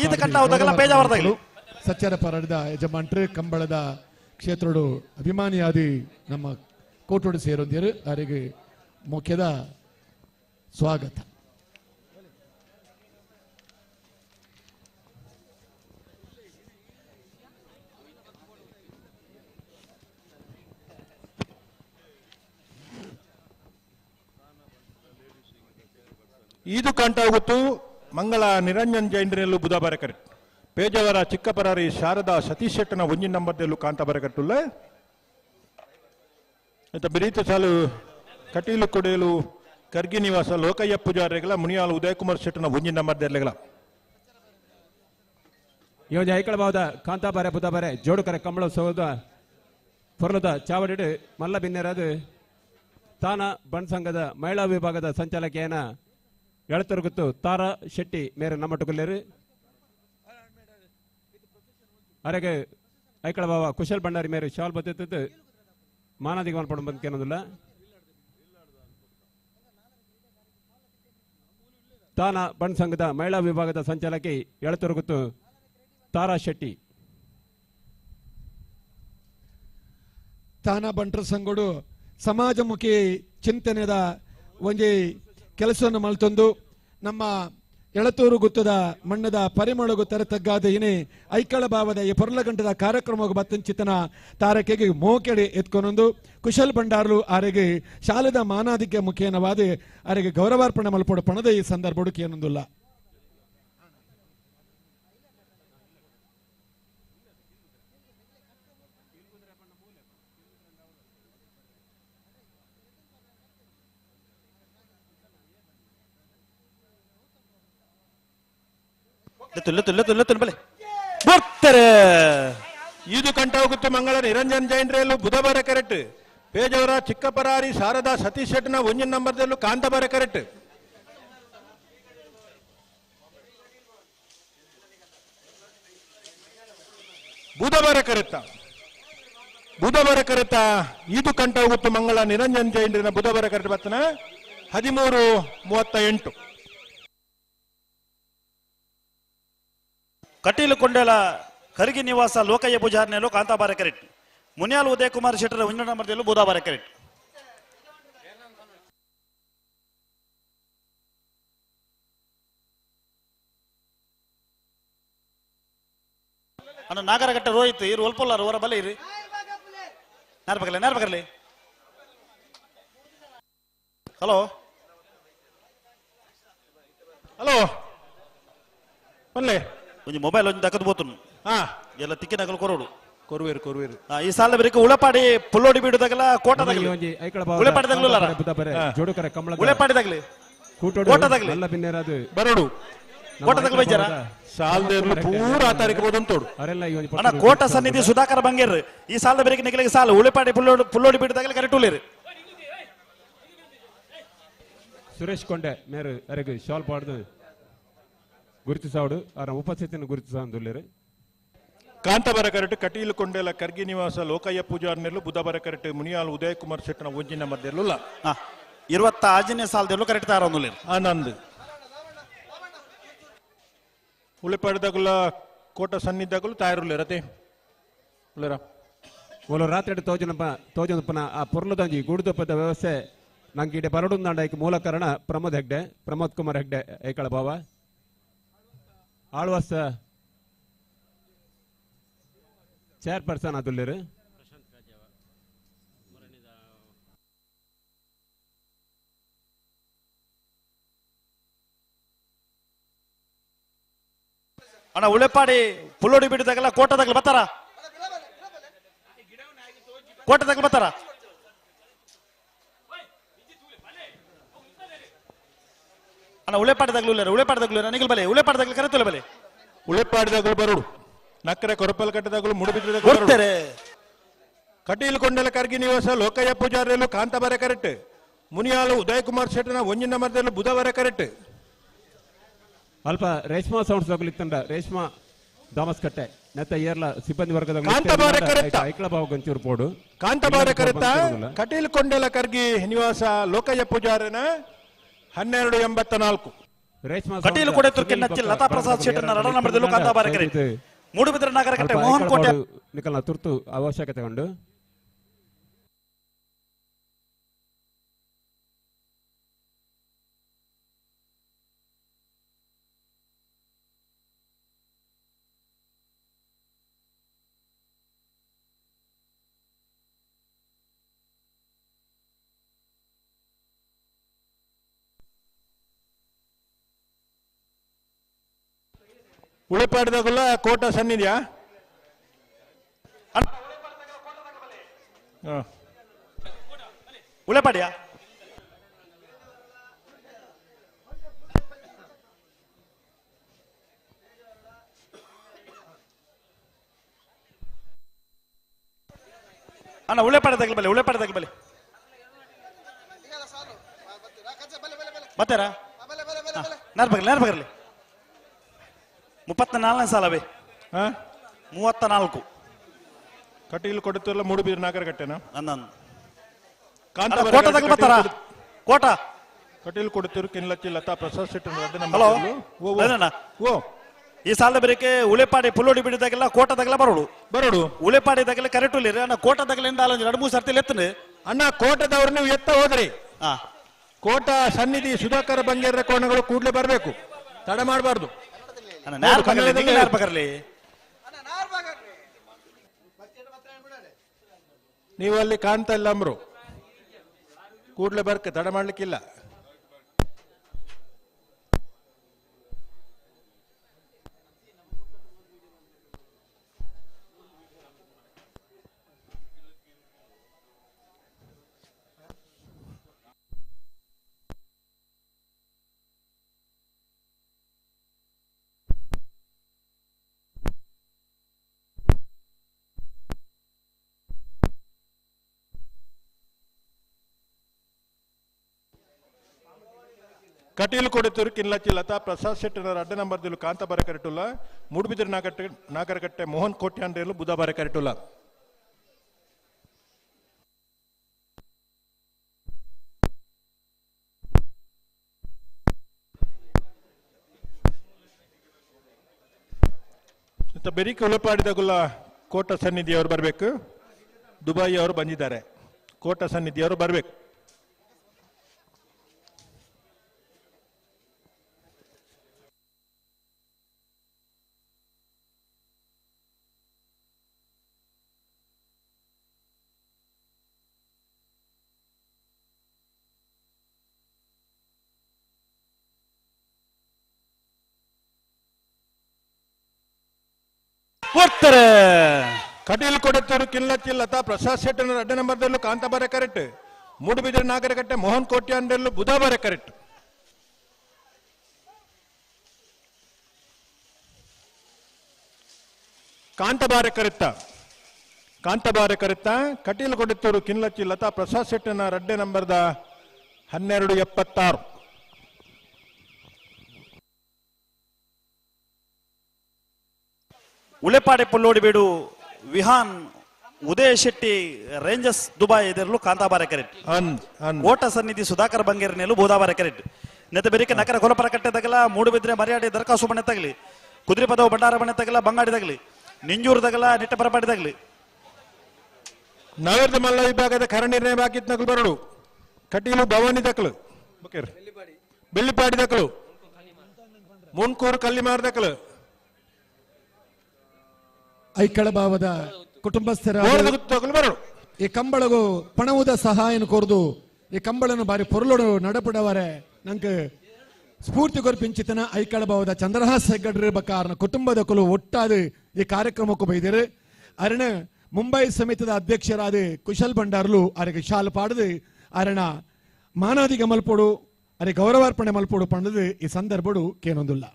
ಈದ ಕಂಠ ಹೋದಾಗಲ್ಲ ಪೇಜಾವರದಾಗಲು ಸಚ್ಚರ ಪರಾಡಿದ ಯಜಮಾನ್ಟ್ರು ಕಂಬಳದ ಕ್ಷೇತ್ರಡು ಅಭಿಮಾನಿಯಾದಿ ನಮ್ಮ ಕೋಟೋಡು ಸೇರೊಂದಿರು ಅವರಿಗೆ ಮುಖ್ಯದ ಸ್ವಾಗತ. ಇದು ಕಾಂಟಾಗುತ್ತು ಮಂಗಳ ನಿರಂಜನ್ ಜೈನ್ರೆಲ್ಲು ಬುಧಬಾರ ಕರೆಕ್ಟ್. ಪೇಜಾವರ ಚಿಕ್ಕಪರಾರಿ ಶಾರದಾ ಸತೀಶ್ ಶೆಟ್ಟನ ಒಂಜಿನ ನಂಬರ್ದಲ್ಲೂ ಕಾಂತಾಬಾರ ಕಟ್ಟುಲ್ಲ. ಇತ್ತ ಬಿರೀತ ಸಾಲು ಕಟೀಲು ಕೊಡೆಯಲು ಕರ್ಗಿ ನಿವಾಸ ಲೋಕಯ್ಯ ಪೂಜಾರಿಗಳ ಮುನಿಯಾಲು ಉದಯಕುಮಾರ್ ಶೆಟ್ಟನ ಒಂಜಿನ ನಂಬರ್ದೆಲ್ಲ. ಈ ಒಂದು ಐಕಳಭಾವದ ಕಾಂತಾಬಾರೆ ಬುಧಬಾರೆ ಜೋಡುಕರೆ ಕಂಬಳ ಸೋದ ಪೊರ್ಲದ ಚಾವಡಿಡು ಮಲ್ಲ ಬಿನ್ನೆರಾದ ತಾನ ಬಣ್ ಸಂಘದ ಮಹಿಳಾ ವಿಭಾಗದ ಸಂಚಾಲಕಿಯನ ಎಳತರುಗುತ್ತು ತಾರಾ ಶೆಟ್ಟಿ ಮೇರೆ ನಮ್ಮಟುಗುಲ್ಲೇರು. ಅರೆಗೆ ಐಕಳ ಬಾವ ಕುಶಲ್ ಭಂಡಾರಿ ಮೇರೆ ಶಾಲ್ ಬತ್ತಿತ್ತು ಮಾನಾದಿಗೆ ಮನ್ಪಡು ಬಂದ್ಕೇನೋದಿಲ್ಲ. ತಾನ ಬಣ್ ಸಂಘದ ಮಹಿಳಾ ವಿಭಾಗದ ಸಂಚಾಲಕಿ ಎಳತರುಗುತ್ತು ತಾರಾ ಶೆಟ್ಟಿ. ತಾನ ಬಂಟರ ಸಂಘಡು ಸಮಾಜಮುಖಿ ಚಿಂತನೆದ ಒಂಜಿ ಕೆಲಸವನ್ನು ಮಲ್ತೊಂದು ನಮ್ಮ ಎಳತೂರು ಗುತ್ತದ ಮಣ್ಣದ ಪರಿಮಳಗು ತರತಗ್ಗಾದ ಇನಿ ಐಕಳ ಭಾವದ ಈ ಪೊರ್ಲಗಂಟದ ಕಾರ್ಯಕ್ರಮಕ್ಕೆ ಬತ್ತಂಚಿತನ ತಾರಕೆಗೆ ಮೋಕೆಡೆ ಎತ್ಕೊನೊಂದು ಕುಶಲ್ ಭಂಡಾರ್ಲು ಆರೆಗೆ ಶಾಲೆದ ಮಾನಾದಿಕೆ ಮುಖೇನವಾದ ಆರೆಗೆ ಗೌರವಾರ್ಪಣೆ ಮಲ್ಪೊಡು ಪಣದ ಈ ಸಂದರ್ಭಡು ಕೇನೊಂದುಲ್ಲ. ಬರ್ತಾರೆ. ಇದು ಕಂಠ ಹೋಗುತ್ತೆ ಮಂಗಳ ನಿರಂಜನ್ ಜೈನ್ರೇಲು ಬುಧಬಾರ ಕರೆಕ್ಟ್. ಪೇಜಾವರ ಚಿಕ್ಕಪರಾರಿ ಶಾರದಾ ಸತೀಶ್ ಶೆಟ್ಟನ ಒಂಜಿನ ನಂಬರ್ದಲ್ಲೂ ಕಾಂತಾಬಾರ ಕರೆಕ್ಟ್. ಬುಧಬಾರ ಕರೆತ್ತ ಬುಧಬಾರ ಕರೆತ್ತ ಇದು ಕಂಠ ಹೋಗುತ್ತೆ ಮಂಗಳ ನಿರಂಜನ್ ಜೈನ್ರಿನ ಬುಧಬಾರ ಕರೆಕ್ಟ್ ಬರ್ತನ 13.38. ಕಟೀಲು ಕೊಂಡೇಲ ಕರಿಗಿ ನಿವಾಸ ಲೋಕಯ್ಯ ಪೂಜಾರ್ನೆಲು ಕಾಂತಾಬಾರ ಕರೆಕ್ಟ್. ಮುನಿಯಾಲ್ ಉದಯ ಕುಮಾರ್ ಶೆಟ್ಟರ ಒಂಜಿ ನಂಬರ್ದಲ್ಲೂ ಬೂದಾಬಾರ ಕರೆಕ್ಟ್. ಅಣ್ಣ ನಾಗರಘಟ್ಟ ರೋಹಿತ್ ಇರು ಒಲ್ಪೊಲ್ಲಾರು ಹೊರ ಬಲೆ ಇರಿ ನೇರ್ಬಕರ್ಲಿ ನೇರ್ಬಕರ್ಲಿ. ಹಲೋ ಹಲೋ ಬಲ್ಲೆ ಒಂಜಿ ಮೊಬೈಲ್ ಒಂಜಿ ದಕ್ಕದ ಬೋತುನು ಎಲ್ಲ ತಿಕ್ಕಿನಗಲು ಕೊರೋಡು ಕೊರುವೇರು ಕೊರುವೇರು. ಈ ಸಾಲ ಬರೀಕ ಉಳಪಾಡಿ ಪುಲ್ಲೋಡಿ ಬೀಡುದಾಗಲ ಕೋಟದಾಗಲಿ ಉಳೆಪಾಡಿದಾಗಲೂ ಉಳೆಪಾಡಿದಾಗಲಿ ಕೋಟದಾಗಲಿ ಬರೋಡು ಕೋಟದಾಗಲು ಬೈಜಾರ ಸಾಲದೇರ್ಲು ಪೂರ ತಾರೀಕು ಬೋದಂತೋಡು. ಅಣ್ಣ ಕೋಟ ಸನ್ನಿಧಿ ಸುಧಾಕರ ಬಂಗೇರ್ ಈ ಸಾಲದ ಬೇರೆ ನಿಗಲಿಗೆ ಸಾಲ ಉಳೆಪಾಡಿ ಪುಲ್ಲೋಡಿ ಪುಲ್ಲೋಡಿ ಬೀಡುದಾಗಲಿ ಕರೆಕ್ಟ್ ಉಳ್ಳೇರು. ಸುರೇಶ್ ಕೊಂಡೆ ಮೇರು ಅರೆಗೆ ಶಾಲ್ ಪಾಡ್ದು ಗುರುತಿಸಾವಡು ಅವರ ಉಪಸ್ಥಿತಿಯನ್ನು ಗುರುತಿಸಾಂದುಲ್ಲೇರು. ಕಾಂತಾಬಾರ ಕರೆಕ್ಟ್ ಕಟೀಲು ಕೊಂಡೇಲ ಕರ್ಗಿ ನಿವಾಸ ಲೋಕಯ್ಯ ಪೂಜಾರ್ನೆಲ್ಲು ಬುಧಬಾರ ಕರೆಕ್ಟ್ ಮುನಿಯಾಲ್ ಉದಯ್ ಕುಮಾರ್ ಶೆಟ್ಟನ ಒಂಜಿನ ಮಧ್ಯಲ್ಲಲ್ಲ 26ನೇ ಸಾಲದಲ್ಲೂ ಕರೆಕ್ಟ್ ತಾರೊಂದುಲ್ಲೇರು. ಆನಂದ್ ಉಳಿಪಾಡಿದಾಗಲ ಕೋಟ ಸನ್ನಿದ್ದಾಗಲೂ ತಾಯರುಲ್ಲೇರತೆ ಉಳ್ಳೇರ. ಓಲು ರಾತ್ರಿ ತೋಜನಪ್ಪ ತೋಜನಪ್ಪನ ಆ ಪೊರ್ಲದಂಜಿ ಗೂಡುದಪ್ಪದ ವ್ಯವಸ್ಥೆ ನಂಗೆ ಇಡೆ ಬರಡುಂದಾಂಡ ಮೂಲ ಕಾರಣ ಪ್ರಮೋದ್ ಹೆಗ್ಡೆ ಪ್ರಮೋದ್ ಕುಮಾರ್ ಹೆಗ್ಡೆ ಐಕಳ ಭಾವ ಆಳ್ವಾಸ ಚೇರ್ಪರ್ಸನ್ ಆದುಲ್ಲೇರು. ಅಣ್ಣ ಉಳೆಪಾಡಿ ಪುಲ್ಲೋಡಿ ಬಿಡಿದಾಗಲ್ಲ ಕೋಟದಾಗಲ ಬರ್ತಾರ ಕೋಟದಾಗಲ ಬರ್ತಾರ. ಅಣ್ಣ ಉಳೆಪಾಡಿದಾಗಲೂ ಇಲ್ಲ ಉಳೆಪಾಡಿದಾಗಲೂ ನಿಗಲ್ ಬಲೆ ಉಳೆಪಾಡಿದಾಗಲೂ ಕರೆತಲ್ಲ ಬಲೆ ಉಳೆಪಾಡಿದಾಗಲೂ ಬರೋಡು ನಕ್ಕರೆ ಕೊರಪಲ್ ಕಟ್ಟದಾಗಲೂ ಮುಡುಬಿದ್ರದಾಗಲೂ ಬರ್ತಾರೆ. ಕಟೀಲು ಕೊಂಡಲ ಕರ್ಗಿ ನಿವಾಸ ಲೋಕಯ್ಯ ಪೂಜಾರಿಯಲ್ಲೂ ಕಾಂತಾಬಾರೆ ಕರೆಕ್ಟ್. ಮುನಿಯಾಲು ಉದಯ್ ಕುಮಾರ್ ಶೆಟ್ಟನ ಒಂಜಿನ ಮರದಲ್ಲೂ ಬುಧವಾರ ಕರೆಕ್ಟ್. ಅಲ್ಪ ರೇಷ್ಮಾ ಸೌಂಡ್ಸ್ ತಗುಲಿತ್ತಂಡ ರೇಷ್ಮಾ ದಾಮಸ್ ಕಟ್ಟೆ ನೆತ್ತ ಏರ್ಲ ಸಿಬ್ಬಂದಿ ವರ್ಗದ ಕಾಂತಾಬಾರೆ ಕರೆತ್ತ. ಐಕಳ ಬಾವು ಗಂಚೂರು ಪೋಡು ಕಾಂತಾಬಾರೆ ಕರೆತ ಕಟೀಲ್ ಕೊಂಡೆಲ ಕರ್ಗಿ ನಿವಾಸ ಲೋಕಯ್ಯ ಪೂಜಾರನ 12.84. ರೇಷ್ಮಾ ಕಟೀಲು ಕೊಡೆತೂರು ಕೆನ್ನಚ್ಚಿ ಲತಾ ಪ್ರಸಾದ್ ಶೆಟ್ಟರ್ನ ರಡ ನಂಬರ್ದಲ್ಲೂ ಕಾಂತಾಬಾರೆ ಕರೆ. ಮೂಡುಬಿದಿರೆ ನಾಗರಕಟ್ಟೆ ಮೋಹನ್ ಕೋಟೆ ನಿಕಲ್ನ ತುರ್ತು ಅವಶ್ಯಕತೆ ಉಂಡು. ಉಳಿಪಾಡಿದಾಗಲ್ಲ ಕೋಟ ಸನ್ನಿಧಿಯಾ? ಉಳೆಪಾಡಿಯಾ? ಅಣ್ಣ ಉಳೆಪಾಡಿ ತಗಲಿ ಬಲೆ, ಉಳೆಪಾಡಿ ತಗಲಿ ಬಲೆ. ಬರ್ತಾರಾ? ನೇರ ಬಗರ್ಲಿ, ನೇರ ಬಗರ್ಲಿ. 34ನೇ ಸಾಲವೇ? 34. ಕಟೀಲು ಕೊಡುತ್ತಿಲ್ಲ ಮೂಡುಬಿದಿರೆ ನಾಗರಕಟ್ಟೆನಾ? ನನ್ನ ಕೋಟ ತಗಲ್ ಬರ್ತಾರಾ? ಕೋಟ ಕಟೀಲು ಕೊಡುತ್ತಿರು ಕಿನ್ಲಚ್ಚಿ ಲತಾ ಪ್ರಸಾದ್ ಶೆಟ್ಟಿ. ಹಲೋ ಓ, ಈ ಸಾಲದ ಬೇರೆ ಉಳೆಪಾಡಿ ಪುಲ್ಲೋಡಿ ಬಿಡಿದಾಗೆಲ್ಲ ಕೋಟ ತಗಲ ಬರೋಡು ಬರೋಡು. ಉಳೆಪಾಡಿ ತಗಲ ಕರೆಕ್ಟ್ ಉಳ್ಳಿರಿ ಅಣ್ಣ. ಕೋಟ ತಗಲಿಂದ ಅಲ್ಲ 2-3 ಸರ್ತಿ ಎತ್ತನೆ ಅಣ್ಣ. ಕೋಟದವ್ರು ನೀವು ಎತ್ತ ಹೋದ್ರಿ. ಕೋಟ ಸನ್ನಿಧಿ ಸುಧಾಕರ ಬಂಗೇರ ಕೋಣಗಳು ಕೂಡ್ಲೆ ಬರಬೇಕು, ತಡ ಮಾಡಬಾರ್ದು. ನೀವು ಅಲ್ಲಿ ಕಾಣ್ತಾ ಇಲ್ಲ ಅಂಬ್ರು, ಕೂಡ್ಲೆ ಬರ್ಕ, ತಡ ಮಾಡ್ಲಿಕ್ಕಿಲ್ಲ. ಕಟೀಲು ಕೊಡುತ್ತೂರು ಕಿನ್ಲಚ್ಚಿ ಲತಾ ಪ್ರಸಾದ್ ಶೆಟ್ಟರ್ ಅಡ್ಡ ನಂಬರ್ ದಿಲು ಕಾಂತಾಬಾರೆ ಕರೆಟುಲ್ಲ. ಮೂಡುಬಿದಿರೆ ನಾಗರಕಟ್ಟೆ ಮೋಹನ್ ಕೋಟ್ಯಾಂಡ್ರೇಲು ಬುಧಬಾರೆ ಕರೆಟುಲ್ಲ. ಬೆರಿಕೆ ಉಲಪಾಡಿದಾಗುಲ್ಲ ಕೋಟ ಸನ್ನಿಧಿಯವರು ಬರಬೇಕು. ದುಬೈ ಅವರು ಬಂದಿದ್ದಾರೆ, ಕೋಟ ಸನ್ನಿಧಿಯವರು ಬರಬೇಕು. ಕೊಡ್ತಾರೆ ಕಟೀಲ್ ಕೊಡುತ್ತೂರು ಕಿನ್ಲಚ್ಚಿ ಲತಾ ಪ್ರಸಾದ್ ಶೆಟ್ಟರ್ ಅಡ್ಡ ನಂಬರ್ದಲ್ಲೂ ಕಾಂತಾಬಾರೆ ಕರೆಕ್ಟ್. ಮೂಡುಬಿದಿರೆ ನಾಗರಕಟ್ಟೆ ಮೋಹನ್ ಕೋಟ್ಯಾಂಡ್ರಲ್ಲೂ ಬುಧಬಾರೆ ಕರೆಕ್ಟ್. ಕಾಂತಾಬಾರೆ ಕರೆತ್ತ, ಕಾಂತಾಬಾರೆ ಕರೆತ್ತ ಕಟೀಲ್ ಕೊಡುತ್ತೂರು ಕಿನ್ಲಚ್ಚಿ ಲತಾ ಪ್ರಸಾದ್ ಶೆಟ್ಟರ್ನ ರಡ್ಡೆ ನಂಬರ್ದ 12.76. ಉಳೆಪಾಡೆ ಪುಲ್ಲೋಡಿಬೇಡು ವಿಹಾನ್ ಉದಯ Shetty rangers Dubai ಎದುರಲು ಕಾಂತಾಬಾರೆ correct. Kota ಸನ್ನಿಧಿ ಸುಧಾಕರ್ ಬಂಗೇರ್ನೆಲು ಬೋದಾಬಾರೆ ಕರೆಕ್ಟ್. ನೆತ ಬೆರಿಕೆ ನಕರ ಕೊಲಪರ ಕಟ್ಟೆ ತಗಲ, ಮೂಡುಬಿದ್ರೆ ಮರ್ಯಾಡೆ ದರ್ಕಾಸು ಮನೆ ತಗಲಿ, ಕುದುರೆಪದವು ಭಂಡಾರ ಮನೆ ತಗಲ, ಬಂಗಾಡಿ ತಗಲಿ, ನಿಂಜೂರು ತಗಲ, ನಿಟ್ಟ ಪರಪಾಡಿ ತಗಲಿ. ನಗರದ ಮಲ್ಲ ವಿಭಾಗದ ಕರ ನಿರ್ಣಯ ಬಾಕಿ ನಕಲು ಬರಡು. ಕಟೀಲು ಭವಾನಿ ದಕ್ಕಲು, ಬೆಳ್ಳಿಪಾಡಿ ದಕ್ಕಲು, ಮುನ್ಕೂರು ಕಲ್ಲಿಮಾರ್ ದಕ್ಕಲು. ಐಕಳಭಾವದ ಕುಟುಂಬಸ್ಥರ ಈ ಕಂಬಳಗು ಪಣವುದ ಸಹಾಯನ ಕೋರ್ದು ಈ ಕಂಬಳನ್ನು ಬಾರಿ ಪೊರುಲೊಡು ನಡಪಡವರೆ ನಂಗೆ ಸ್ಫೂರ್ತಿ ಕೊರ್ಪಿಂಚಿತನ ಐಕಳಭಾವದ ಚಂದ್ರಹಾಸ್ ಹೆಗ್ಗಡ್ರ ಬಕಾರನ ಕುಟುಂಬದ ಕುಲು ಒಟ್ಟಾದ ಈ ಕಾರ್ಯಕ್ರಮಕ್ಕೂ ಬೈದಿರು. ಅರಣ ಮುಂಬೈ ಸಮಿತಿದ ಅಧ್ಯಕ್ಷರಾದ ಕುಶಲ್ ಭಂಡಾರ್ಲು ಅರೆಗೆ ಶಾಲು ಪಾಡದು ಅರಣ ಮಾನಾದಿಗ ಮಲ್ಪೋಡು ಅರೆ ಗೌರವಾರ್ಪಣೆ ಮಲ್ಪೋಡು ಪಂಡದು ಈ ಸಂದರ್ಭಡು ಕೇನೊಂದುಲ್ಲ.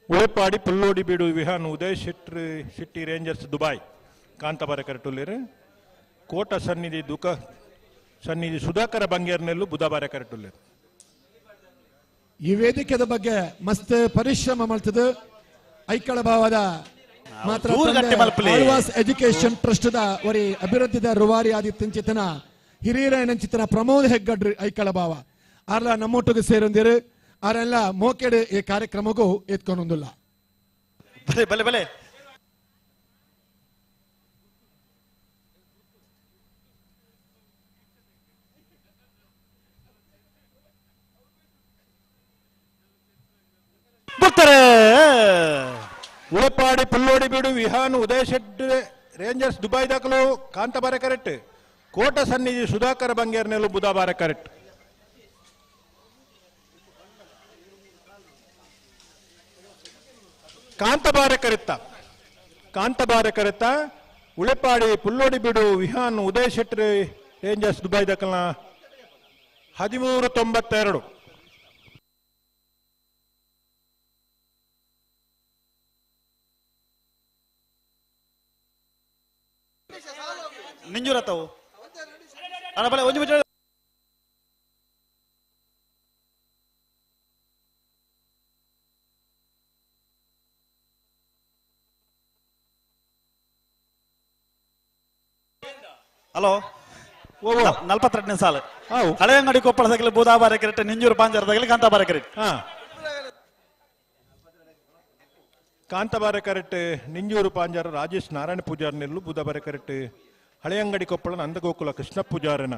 ಉಳೆಪಾಡಿ ಪುಲ್ಲೋಡಿ ಬೀಡು Vihan Uday Shetty city rangers Dubai Kantabare ಕರೆಟುಲ್ಲೇರು. ಕೋಟ ಸನ್ನಿಧಿ ದುಕ ಸನ್ನಿಧಿ ಸುಧಾಕರ ಬಂಗೇರ್ನೆಲ್ಲು ಬುಧಬಾರೆ ಕರೆಟುಲ್ಲೇರು. ಈ ವೇದಿಕೆದ ಬಗ್ಗೆ ಮಸ್ತ್ ಪರಿಶ್ರಮ ಮಾಡ್ತದೆ ಐಕಳ ಭಾವದ ಮಾತ್ರ ಆಳ್ವಾಸ್ ಎಜುಕೇಶನ್ ಟ್ರಸ್ಟ್ the ಒರಿ ಅಭಿವೃದ್ಧಿದ ರೂವಾರಿ ಆದಿತ್ಯಂಚಿತನ ಹಿರಿಯರ ಏನಂಚಿತನ ಪ್ರಮೋದ್ ಹೆಗ್ಗಡ್ರಿ ಐಕಳ ಭಾವ ಆರ್ಲ ನಮ್ಮೊಟ್ಟಿಗೆ ಸೇರೊಂದಿರು ಆರೆಲ್ಲ ಮೋಕೆಡು ಈ ಕಾರ್ಯಕ್ರಮಕ್ಕೂ ಎತ್ಕೊಂಡೊಂದಿಲ್ಲ. ಬಲೆ ಬಲೆ ಬಲೆ ಬರ್ತಾರೆ. ಉಳಪಾಡಿ ಪುಲ್ಲೋಡಿ ಬೀಡು ವಿಹಾನ್ ಉದಯ ಶೆಟ್ ರೇಂಜರ್ಸ್ ದುಬೈ ದಾಖಲು ಕಾಂತಬಾರೆ ಕರೆಕ್ಟ್ ಕೋಟ ಸನ್ನಿಧಿ ಸುಧಾಕರ ಬಂಗೇರ್ನೆಲು ಬುಧಾಬಾರೆ ಕರೆಕ್ಟ್. ಕಾಂತಬಾರೆ ಕರೆತ್ತ ಕಾಂತಬಾರೆ ಕರೆತ್ತ ಉಳೆಪಾಡಿ ಪುಲ್ಲೋಡಿ ಬೀಡು ವಿಹಾನ್ ಉದಯ ಶೆಟ್ ರೇಂಜರ್ಸ್ ದುಬೈ ದಾಖಲ್ನ 13.92. ನಿಂಜುರತ್ತವು ಅಣ್ಣ ಬಲೆ ಒಂಜಿ ಮಿನಿಟ್. ಹಲೋ, 42ನೇ ಸಾಲು Haleyangadi Koppal ತಗಲಿ ಬೂದಾಬಾರೆ correct Ninjur ಪಾಂಜಾರ ತಗಲಿ ಕಾಂತಾಬಾರೆ correct. Kantabare correct Ninjur ಪಾಂಜಾರ ರಾಜೇಶ್ ನಾರಾಯಣ ಪೂಜಾರ್ ನೆಲ್ಲು ಬೂದಾಬಾರೆ ಕರೆಕ್ಟ್ ಹಳೆಯಂಗಡಿ ಕೊಪ್ಪಳ ನಂದಗೋಕುಲ ಕೃಷ್ಣ ಪೂಜಾರನ.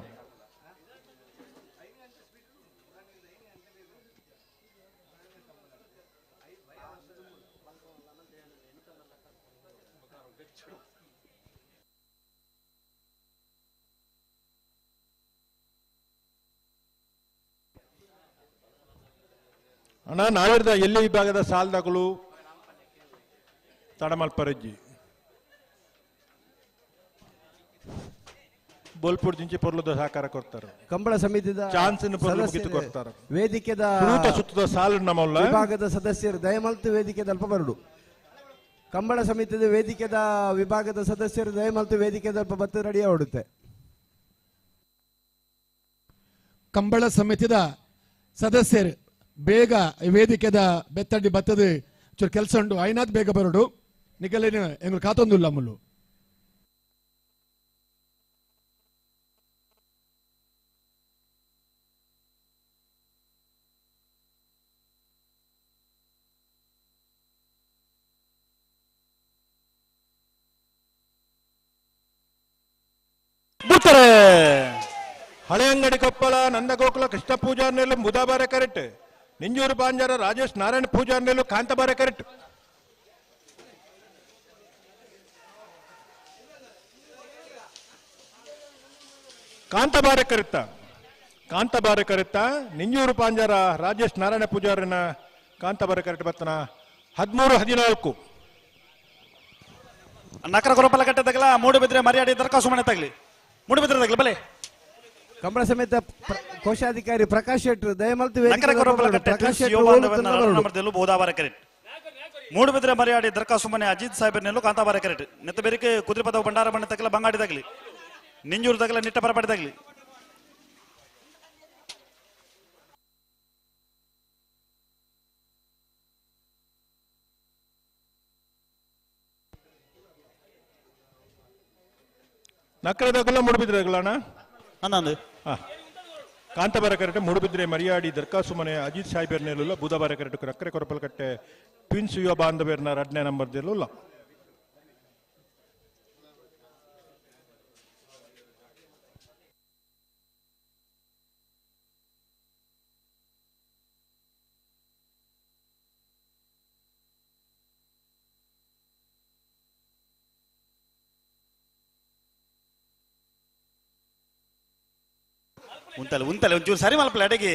ಅಣ್ಣ ನಾವಿರದ ಎಲ್ಲಿ ವಿಭಾಗದ ಸಾಲದಾಗಲು ತಡಮಲ್ಪರಜ್ಜಿ ಬೋಲ್ಪುರ್ ದಿಂಚಿ ಪೊರ್ಲುದ ಸಹಕಾರ ಕೊಡ್ತಾರೆ. ಕಂಬಳ ಸಮಿತಿದ ಚಾನ್ಸ್ ಮುಗಿತು ಕೊಡ್ತಾರೆ. ವೇದಿಕೆದ ಸುತ್ತದ ಸಾಲು ನಮ್ಮಲ್ಲ ವಿಭಾಗದ ಸದಸ್ಯರು ದಯಮಲ್ತು ವೇದಿಕೆದ ಅಲ್ಪ ಬರಡು. ಕಂಬಳ ಸಮಿತಿದ ವೇದಿಕೆದ ವಿಭಾಗದ ಸದಸ್ಯರು ದಯಮಲ್ತು ವೇದಿಕೆದ ಅಲ್ಪ ಬತ್ತು ರೆಡಿ ಹೊಡುತ್ತೆ. ಕಂಬಳ ಸಮಿತಿದ ಸದಸ್ಯರು ಬೇಗ ವೇದಿಕೆದ ಬೆತ್ತಡಿ ಬತ್ತದ ಚೂರು ಕೆಲಸ ಉಂಡು ಐನಾದ್ ಬೇಗ ಬರಡು ನಿಗಲೇನು ಎಂಗಳು ಕಾತೊಂದುಲ್ಲ ಮುಲ್ಲು. ಬರ್ತಾರೆ. ಹಳೆಯಂಗಡಿ ಕೊಪ್ಪಳ ನಂದಗೋಕುಲ ಕೃಷ್ಣ ಪೂಜಾರ್ನೆಲ್ಲು ಬುಧಾಬಾರೆ ಕರೆಕ್ಟ್ ನಿಂಜೂರು ಪಾಂಜಾರ ರಾಜೇಶ್ ನಾರಾಯಣ ಪೂಜಾರ್ನೆಲ್ಲು ಕಾಂತಬಾರೆ ಕರೆಕ್ಟ್. ಕಾಂತಬಾರೆ ಕರೆತ್ತ ಕಾಂತಬಾರೆ ಕರೆತ್ತ ನಿಂಜೂರು ಪಾಂಜಾರ ರಾಜೇಶ್ ನಾರಾಯಣ ಪೂಜಾರನ ಕಾಂತಬಾರೆ ಕರೆಕ್ಟ್ ಬರ್ತನ 13-14. ನಕರ ಕೊರಪಲ ಕಟ್ಟೆ ತಗಲ ಮೂಡುಬಿದ್ರೆ ಮರ್ಯಾದೆ ದರ್ಖಾಸ್ತು ಮನೆ ತಗಲಿ ಮೂಡುಬಿದ್ರೆ ತಗಲಿ ಬಲೆ. ಕಂಬಳ ಸಮೇತ ಕೋಶಾಧಿಕಾರಿ ಪ್ರಕಾಶ್ ಶೆಟ್ಟರು ದಯಮಲ್ತು ಮೂಡುಬಿದ್ರೆ ಮರ್ಯಾಡಿ ದರ್ಖಾಸ್ತು ಮನೆ ಅಜಿತ್ ಸಾಹೇಬ್ ಕಾಂತಾಬಾರೆ ಕರೆಕ್ಟ್ ನೆತ್ತ ಬೇರಿಕೆ ಕುದುರೆಪದ ಭಂಡಾರ ಬಣ್ಣ ತಗಲ ಬಂಗಾಡಿ ತಗಲಿ ನಿಂಜೂರು ತಗಲ ನಿಟ್ಟ ಪರಪಾಡಿ ತಗಲಿ. ನಕರದಾಗಲ್ಲ ಮೂಡುಬಿದ್ರೆಗಳಣ್ಣ ಅಂದಂದು ಕಾಂತಬಾರ ಕರೆಕ್ಟ್ ಮೂಡುಬಿದ್ರೆ ಮರಿಯಾಡಿ ದರ್ಖಾಸು ಮನೆ ಅಜಿತ್ ಸಾಹೇಬರ್ನೆಲ್ಲ ಬೂದಾಬಾರ ಕರೆಕ್ಟ್ ನಕ್ಕರೆ ಕೊರಪಲಕಟ್ಟೆ ಟ್ವಿನ್ಸ್ ಯುವ ಬಾಂಧವ್ಯರ್ನ 2ನೇ ನಂಬರ್ ದೆಲ್ಲುಲ್ಲ. ಉಂತಲೆ ಉಂತಲೆ ಒಂಚೂರು ಸರಿ ಮಲ್ಪಲೆ ಅಡಿಗೆ.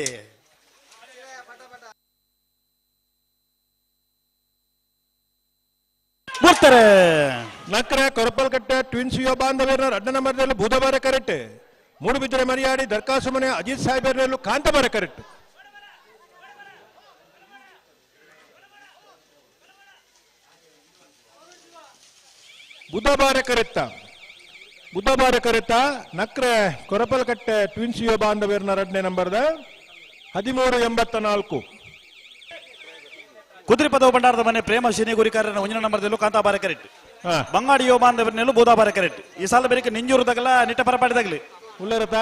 ಬರ್ತಾರೆ. ನಕ್ರೆ ಕೊರಪಲ್ಕಟ್ಟೆ ಟ್ವಿನ್ಸ್ ಯುವ ಬಾಂಧವ್ಯರ್ನ 2ನೇ ನಂಬರ್ದಲ್ಲಿ ಬೂದಬಾರೆ ಕರೆಕ್ಟ್ ಮೂಡುಬಿದ್ರೆ ಮರಿಯಾಡಿ ದರ್ಖಾಸು ಮನೆ ಅಜಿತ್ ಸಾಹೇಬರ್ನಲ್ಲೂ ಕಾಂತಬಾರೆ ಕರೆಕ್ಟ್. ಬುಧಬಾರೆ ಕರೆತ್ತ ಬುಧಬಾರೆ ಕರೆತ್ತ ನಕ್ರೆ ಕೊರಪಲ್ಕಟ್ಟೆ ಟ್ವಿನ್ಸ್ ಯುವ ಬಾಂಧವ್ಯರ್ನ 2ನೇ ನಂಬರ್ದ 13-84. ಕುದುರೆ ಪದವು ಭಂಡಾರದ ಮನೆ ಪ್ರೇಮ ಶನಿ ಗುರಿಕಾರನ ಒಂಜಿನ ನಂಬರ್ದಲ್ಲೂ ಕಾಂತಾಬಾರೆ ಕರೆಕ್ಟ್. ಬಂಗಾಡಿ ಯೋಮಾಂದವರ್ನೆಲ್ಲೂ ಬೋದಾಬಾರೆ ಕರೆಕ್ಟ್. ಈ ಸಾಲ ಬೇರೆ ನಿಂಜೂರು ತಗಲ ನಿಟ್ಟ ಪರಪಾಡಿ ತಗಲಿ. ಉಳ್ಳರತ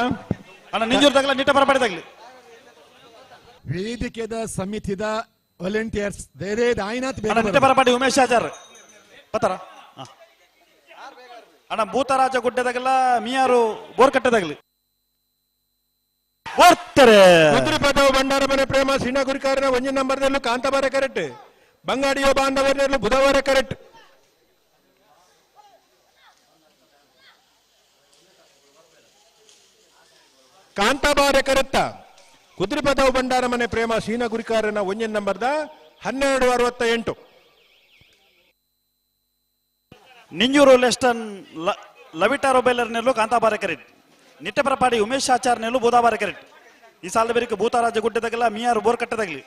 ಅಣ್ಣ ನಿಂಜೂರು ತಗಲ ನಿಟ್ಟ ಪರಪಾಡಿ ತಗಲಿ. ವೇದಿಕೆದ ಸಮಿತಿದ ವಾಲಂಟಿಯರ್ಸ್ ಬೇರೆ ಆಯ್ನಾತ್ ಅಣ್ಣ ನಿಟ್ಟ ಪರಪಾಡಿ ಉಮೇಶ್ ಆಚಾರ್ ಪತ್ತರ. ಅಣ್ಣ ಭೂತರಾಜ ಗುಡ್ಡೆದಾಗಲ್ಲ ಮಿಯಾರು ಬೋರ್ಕಟ್ಟೆದಾಗಲಿ. ಕುದುರೆ ಪದವು ಭಂಡಾರ ಮನೆ ಪ್ರೇಮ ಸಿಣ್ಣ ಗುರಿಕಾರನ ಒಂಜಿನ ನಂಬರ್ದಲ್ಲೂ ಕಾಂತಾಬಾರೆ ಕರೆಕ್ಟ್. ಬಂಗಾಡಿಯೋ ಬಾಂಧವರ್ನೆಲ್ಲೂ ಬುಧವಾರ ಕರೆಕ್ಟ್. ಕಾಂತಾಬಾರೆ ಕರೆಕ್ಟ. ಕುದುರೆ ಪದವು ಭಂಡಾರ ಮನೆ ಪ್ರೇಮ ಸೀನ ಗುರಿಕಾರನ ಒಂಜಿನ ನಂಬರ್ದ 12:68. ನಿಂಜೂರು ಲೆಸ್ಟನ್ ಲವಿಟಾ ರೊಬೆಲರ್ನೆಲ್ಲೂ ಕಾಂತಾಬಾರೆ ಕರೆಕ್ಟ್. ನಿಟ್ಟಪರಪಾಡಿ ಉಮೇಶ್ ಆಚಾರ್ನೆಲ್ಲೂ ಬೋದಾಬಾರೆ ಕರೆಕ್ಟ್. ಈ ಸಾಲದ ಬೇರಿಕೆ ಭೂತರಾಜ ಗುಡ್ಡೆದಾಗಲ್ಲ ಮಿಯಾರು ಬೋರ್ಕಟ್ಟೆದಾಗಲಿ.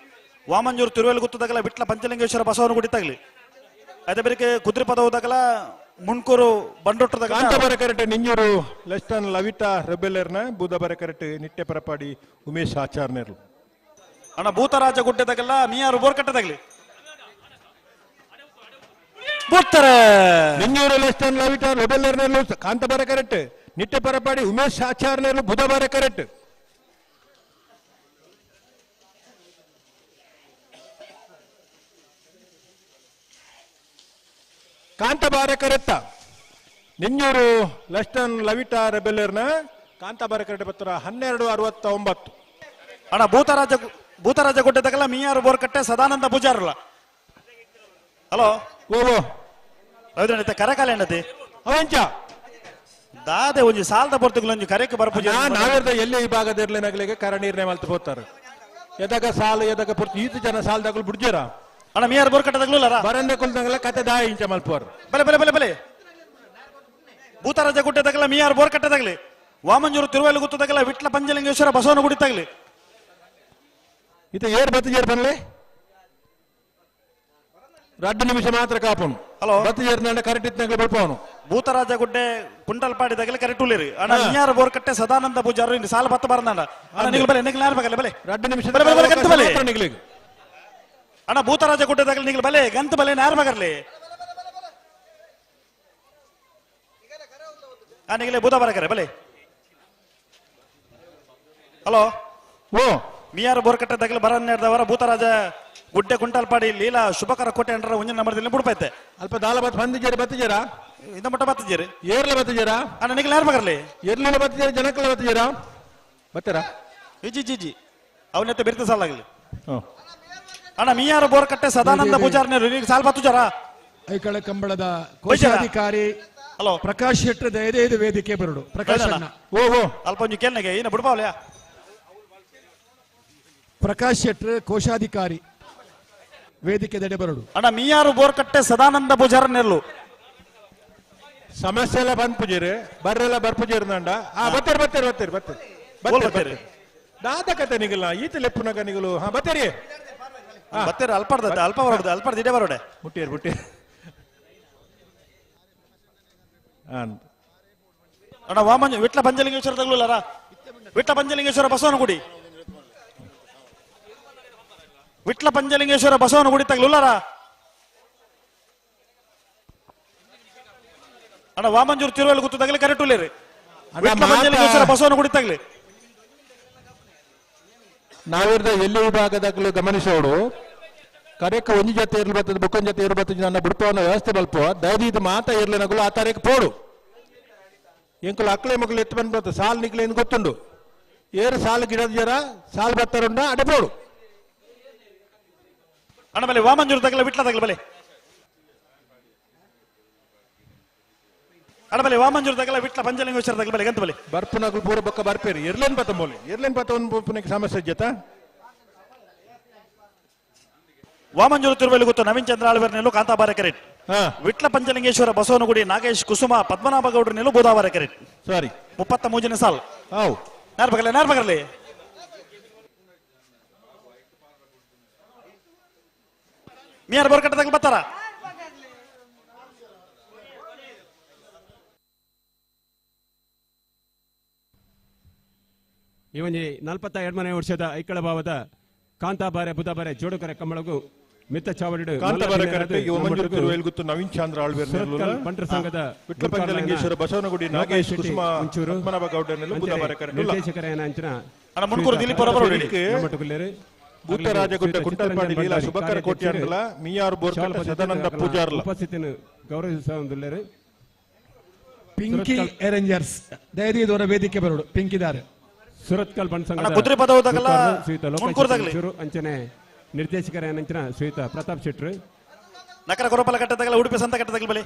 ವಾಮಂಜೂರು ತಿರುವೆಲ್ ಗುತ್ತದಾಗಲ ವಿಟ್ಲ ಪಂಚಲಿಂಗೇಶ್ವರ ಬಸವನ ಗುಡಿ ತಗಲಿ. ಅದೇ ಬೇರಿಕೆ ಕುದುರೆ ಪದವುದಾಗಲ ಮುಣ್ಕೂರು ಬಂಡೊಟ್ಟದಾಗ. ಕಾಂತಾಬಾರೆ ಕರೆಕ್ಟ್. ನಿಂಜೂರು ಲೆಸ್ಟನ್ ಲವಿಟಾ ರೆಬೆಲರ್ನ ಬೂದಾಬಾರೆ ಕರೆಕ್ಟ್. ನಿಟ್ಟೆಪರಪಾಡಿ ಉಮೇಶ್ ಆಚಾರ್ನೆರ್ಲು. ಅಣ್ಣ ಭೂತರಾಜ ಗುಡ್ಡೆದಾಗಲ್ಲ ಮಿಯಾರು ಬೋರ್ಕಟ್ಟೆದಾಗಲಿ. ಬೋರ್ತಾರೆ. ನಿಂಜೂರು ಲೆಸ್ಟನ್ ಲವಿಟಾ ರೆಬೆಲರ್ನೆರ್ಲು ಕಾಂತಾಬಾರೆ ಕರೆಕ್ಟ್. ನಿಟ್ಟೆಪರಪಾಡಿ ಉಮೇಶ್ ಆಚಾರ್ನೆರ್ಲು ಬುಧವಾರ ಕರೆಕ್ಟ್. ಕಾಂತಾಬಾರೆ ಕರೆಕ್ಟ. ನಿಂಜೂರು ಲಸ್ಟನ್ ಲವಿಟಾ ರೆಬೆಲರ್ನ ಕಾಂತಾಬಾರೆ ಕರೆಕ್ಟ್ ಪತ್ರ 12:69. ಅಣ್ಣ ಭೂತರಾಜ ಗುಡ್ಡೆದಾಗಲ್ಲ ಮಿಯಾರು ಬೋರ್ಕಟ್ಟೆ ಸದಾನಂದ ಪೂಜಾರಲ್ಲ. ಹಲೋ ಓ ರವೀಂದ್ರ ಕರೆಕಾಲ ಏನತಿ ಅವಂಚ ದಾದೆ ಒಂಜಿ ಸಾಲದ ಪೊರ್ತುಗಳು ಒಂಜಿ ಕರೆಕ್ ಬರಪೂಜೆ. ನಾವೇರ್ದ ಎಲ್ಲಿ ವಿಭಾಗದ ಇರ್ಲಿನಗಲಿಗೆ ಕರ ನೀರ್ನೆ ಮಲ್ತು ಪೋತಾರೆ. ಎದಾಗ ಸಾಲು ಎದಾಗ ಪೊರ್ತು ಈತ ಜನ ಸಾಲದಾಗಲು ಬುಡ್ಜರ. ಅಣ್ಣ ಮಿಯಾರು ಬೋರ್ಕಟ್ಟೆದಾಗಲೂ ಬರಂದೆ ಕುಲ್ದಂಗಲ ಕತೆ ದಾಯ ಇಂಚ ಮಲ್ಪುವರು. ಬಲೆ ಬಲೆ ಬಲೆ ಬಲೆ ಭೂತರಾಜ ಗುಡ್ಡೆದಾಗಲ ಮಿಯಾರು ಬೋರ್ಕಟ್ಟೆದಾಗಲಿ. ವಾಮಂಜೂರು ತಿರುವಲ್ಲಿ ಗುತ್ತದಾಗಲ ವಿಟ್ಲ ಪಂಚಲಿಂಗೇಶ್ವರ ಬಸವನ ಗುಡಿ ತಗಲಿ. ಇದು ಏರ್ ಬತ್ತು ಏರ್ ಬನ್ಲೆ 2 ನಿಮಿಷ ಮಾತ್ರ ಕಾಪುನು. ಹಲೋ ಬತ್ತು ಏರ್ನಾಂಡ ಕರೆಕ್ಟ್ ಇತ್ತಂಗಲ ಬಲ್ಪವನು. ಭೂತರಾಜ ಗುಡ್ಡೆ ಕುಂಟಲ್ಪಾಡಿ ತಗಲಿ ಕರೆಕ್ಟ್ ಉಳ್ಳಿರಿ. ಅಣ್ಣ ಮಿಯಾರು ಬೋರ್ಕಟ್ಟೆ ಸದಾನಂದ ಪೂಜಾರು ಇನ್ನು ಸಾಲ ಬತ್ತ ಬರಂದಾಂಡ. ಅಣ್ಣ ನಿಗಲ್ ಬಲೆ ನಿಗಲ್ ಯಾರು ಬಗಲೆ ಬಲೆ 2 ನಿಮಿಷ ಬಲೆ ಬಲೆ ಗಂತ ಬಲೆ ನಿಗಲಿಗೆ. ಅಣ್ಣ ಭೂತರಾಜ ಗುಡ್ಡೆ ತಗಲಿ ನಿಗಲ್ ಬಲೆ ಗಂತ ಬಲೆ ಯಾರು ಬಗರ್ಲಿ. ಆ ನಿಗಲೆ ಭೂತ ಬರಕರೆ ಬಲೆ. ಹಲೋ ಓ ಮಿಯಾರು ಬೋರ್ಕಟ್ಟೆ ತಗಲಿ ಬರನ್ನೇರ್ದವರ ಭೂತರಾಜ ಗುಡ್ಡೆ ಕುಂಟಲ್ಪಾಡಿ ಲೀಲಾ ಶುಭಕರ ಕೋಟೆ ಅಂಡ್ರ ಒಂಜಿನ ನಂಬರ್ದಲ್ಲಿ ಬುಡ್ಪೈತೆ. ಅಲ್ಪ ದಾಲ ಬತ್ ಬಂದಿಜೇರಿ ಬತ್ತಿಜೇರ ಇಂದ ಮಟ್ಟ ಬತ್ತಿಜೇರಿ ಏರ್ಲ ಬತ್ತಿಜೇರ. ಅಣ್ಣ ನಿಗಲ್ ಯಾರು ಬಗರ್ಲಿ. ಎರ್ಲಿನ ಬತ್ತಿಜೇರಿ ಜನಕಲ ಬತ್ತಿಜೇರ ಬತ್ತರ ಇಜಿ ಜಿ ಜಿ ಅವನತ್ತೆ ಬೆರ್ತ ಸಾಲಾಗಲಿ. ಅಣ್ಣ ಮಿಯಾರು ಬೋರ್ಕಟ್ಟೆ ಸದಾನಂದ ಪೂಜಾರ್ನೇರು ನೀನು ಸಾಲ್ ಬತ್ತುಜಾರ. ಐಕಳ ಕಂಬಳದ ಕೋಶಾಧಿಕಾರಿ ಹಲೋ ಪ್ರಕಾಶ್ ಶೆಟ್ಟರ್ ದಯದೇದು ವೇದಿಕೆ ಬರಡು. ಪ್ರಕಾಶ್ ಅಣ್ಣ ಓ ಓ ಅಲ್ಪ ಒಂಜಿ ಕೇಳ್ನಗೆ ಏನ ಬುಡ್ಪಾವಲ್ಯಾ. ಪ್ರಕಾಶ್ ಶೆಟ್ಟರ್ ಕೋಶಾಧಿಕಾರಿ ವೇದಿಕೆ ದಡೆ ಬರಡು. ಅಣ್ಣ ಮಿಯಾರು ಬೋರ್ಕಟ್ಟೆ ಸದಾನಂದ ಪೂಜಾರನೆರ್ಲು. ಸಮಸ್ಯೆ ಎಲ್ಲ ಬಂದ್ ಪೂಜಾರಿ ಬರ್ರೆಲ್ಲ ಬರ್ಪೂಜಾರಿ ನಂಡ. ಆ ಬತ್ತೇರಿ ಬತ್ತೇರಿ ಬತ್ತೇರಿ ಬತ್ತೇರಿ ಬತ್ತೇರಿ ದಾದ ಕತೆ ನಿಗಲ್ಲ ಈತ ಲೆಪ್ಪುನಗ ನಿಗಲು. ಹಾ ಬತ್ತೇರಿ ಬತ್ತೇರಿ ಅಲ್ಪರ್ದ ಅಲ್ಪ ಬರೋಡು ಅಲ್ಪರ್ದ ಇಡೇ ಬರೋಡೆ ಮುಟ್ಟಿಯರ್ ಮುಟ್ಟಿಯರ್. ಅಣ್ಣ ವಾಮಂಜ ವಿಟ್ಲ ಪಂಚಲಿಂಗೇಶ್ವರ ತಗಲುಲ್ಲಾರ. ವಿಟ್ಲ ಪಂಚಲಿಂಗೇಶ್ವರ ಬಸವನ ಗುಡಿ. ವಿಟ್ಲ ಪಂಚಲಿಂಗೇಶ್ವರ ಬಸವನ ಗುಡಿ ತಗಲುಲ್ಲಾರ. ಅಣ್ಣ ವಾಮಂಜೂರು ತಿರುವಲ್ಲಿ ಗುತ್ತು ತಗಲಿ ಕರೆಕ್ಟ್ ಉಳ್ಳೇರಿ. ವಿಟ್ಲ ಪಂಚಲಿಂಗೇಶ್ವರ ಬಸವನ ಗುಡಿ ತಗಲಿ. ನಾವಿರ್ದ ಎಲ್ಲಿ ವಿಭಾಗದಾಗಲೂ ಗಮನಿಸೋಡು ಕರೆಕ್ಕ ಒಂಜಿ ಜೊತೆ ಇರ್ಲಿ ಬರ್ತದೆ ಬುಕ್ಕನ್ ಜೊತೆ ಇರ್ಲಿ ಬರ್ತದೆ ನನ್ನ ಬುಡ್ಪವನ್ನ ವ್ಯವಸ್ಥೆ ಬಲ್ಪ ದಯದೀದ ಮಾತ ಇರ್ಲಿನಗುಲು ಆ ತಾರೀಕು ಪೋಡು ಎಂಕುಲು ಅಕ್ಲೆ ಮಕ್ಕಳು ಎತ್ತು ಬಂದು ಬರ್ತದೆ ಸಾಲು ನಿಕ್ಲೆ ಎಂದು ಗೊತ್ತುಂಡು ಏರು ಸಾಲು ಗಿಡದ ಜರ ಸಾಲು ಬರ್ತಾರುಂಡ ಅಡೆ ಪೋಡು. ಅಣ್ಣ ಬಲೆ ವಾಮಂಜೂರು ತಗಲ ವಿಟ್ಲ ತಗಲ ಬಲೆ. ಅಣ್ಣ ಬಲೆ ವಾಮಂಜೂರು ತಗಲ ವಿಟ್ಲ ಪಂಚಲಿಂಗೇಶ್ವರ ತಗಲ ಬಲೆ ಗಂತ ಬಲೆ. ಬರ್ಪುನಗುಲು ಪೂರ ಬೊಕ್ಕ ಬರ್ಪೇರಿ ಎರ್ಲೇನ್ ಬತ್ತ ಮೋಲಿ ಎರ್ಲೇನ್ ಬತ್ತ ಒಂದು ಪುನಕ್ಕೆ ಸಮಸ್ಯೆ ಜೊತೆ. ವಾಮಂಜೂರು ತಿರುವಲ್ಲಿ ಗೊತ್ತು ನವೀನ್ ಚಂದ್ರ ಆಳ್ವೇರ್ನೆಲ್ಲು ಕಾಂತಾಬಾರೆ ಕರೆಕ್ಟ್. ವಿಟ್ಲ ಪಂಚಲಿಂಗೇಶ್ವರ ಬಸವನಗುಡಿ ನಾಗೇಶ್ ಕುಸುಮ ಪದ್ಮನಾಭ ಗೌಡ್ರನೆಲ್ಲು ಬೋದಾವಾರ ಕರೆಕ್ಟ್. ಸಾರಿ 33ನೇ ಸಾಲ್. How ನಾರ್ ಬಗರ್ಲೆ ನಾರ್ ಬಗರ್ಲಿ. ಮಿಯಾರು ಬೋರ್ಕಟ್ಟೆ ಬರ್ತಾರ. ಈ ಒಂಜಿ 42ನೇ ವರ್ಷದ ಐಕಳ ಭಾವದ ಕಾಂತಾಬಾರೆ ಬುಧಬಾರೆ ಜೋಡುಕರೆ ಕಂಬಳಗು ಮಿತ್ತ ಚಾವಡಿಡ್ ಕಾಂತಾಬಾರೆ ಕರೆಕ್ಟ್ ಯುವ ತಿರುವೇಲ್ಗುತ್ತು ನವೀನ್ ಚಂದ್ರ ಆಳ್ವೇರ್ ಬಂಟರ ಸಂಘದ ವಿಟ್ಲ ಪಂಚಲಿಂಗೇಶ್ವರ ಬಸವನಗುಡಿ ನಾಗೇಶ್ ಕುಸುಮ ಪದ್ಮನಾಭ ಗೌಡನೆಲ್ಲ ಬುಧಬಾರೆ ಕರೆಕ್ಟ್ ನಿರ್ದೇಶಕರಾಯನ ಅಂಚಿನ ಮುಣ್ಕೂರು ದಿಲೀಪ್ ಹೊರಬರೋಡಿ ಭೂತರಾಜಗುಡ್ಡ ಕುಂಟಲ್ಪಾಡಿ ಲೀಲಾ ಶುಭಕರ ಕೋಟ್ಯಾಂಡಲ ಮಿಯಾರ್ ಬೋರ್ಕಟ್ಟ ಸದಾನಂದ ಪೂಜಾರ್ಲ ಉಪಸ್ಥಿತಿಯನ್ನು ಗೌರವಿಸುವುದಿಲ್ಲರು. ಪಿಂಕಿ ಅರೇಂಜರ್ಸ್ ದಯದೀದವರ ವೇದಿಕೆ ಬರೋಡು ಪಿಂಕಿದಾರೆ ಸುರತ್ಕಲ್ ಬಂಟ್ ಸಂಘದ ಕುದುರೆ ಪದವದಾಗಲ್ಲ ಶ್ರೀಯುತ ಅಂಚನೆ ನಿರ್ದೇಶಕರ ಶ್ರೀಯುತ ಪ್ರತಾಪ್ ಶೆಟ್ರು ನಕರ ಕೊರಪಲ ಕಟ್ಟದಾಗಲ್ಲ ಉಡುಪಿ ಸಂತ ಕಟ್ಟದಾಗಲ ಬಲಿ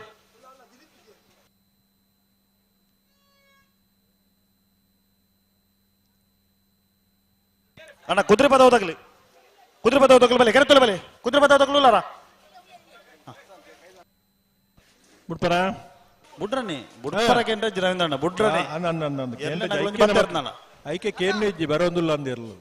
ಅಣ್ಣ ಕುದುರೆ ಪದವದಾಗಲಿ ಕುದುರೆ ಪದವದಾಗಲಿ ಬಲಿ ಕೆರೆತೊಲೆ ಬಲಿ ಕುದುರೆ ಪದವದಾಗಲು ಇಲ್ಲಾರ ಬಿಡ್ತಾರ ಬುಡ್ರನಿ ಬುಡ್ಪರ ಕೇಂದ್ರ ರವೀಂದ್ರಣ್ಣ ಬುಡ್ರನಿ ಐಕೆ ಕೇಂದ್ರ ಇಜ್ಜಿ ಬರೋದಿಲ್ಲ ಅಂದಿರಲು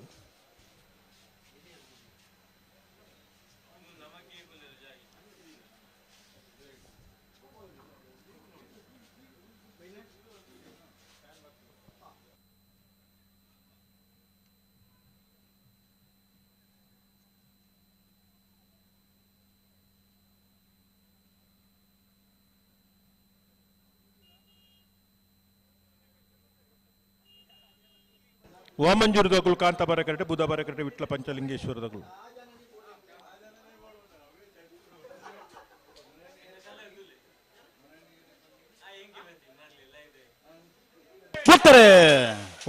ವಾಮಂಜೂರು ದಗಳು ಕಾಂತಾಬಾರ ಕರೆಕ್ಟ್ ಬುಧಬಾರ ಕರೆಕ್ಟ್ ವಿಟ್ಲ ಪಂಚಲಿಂಗೇಶ್ವರ ದಗಳು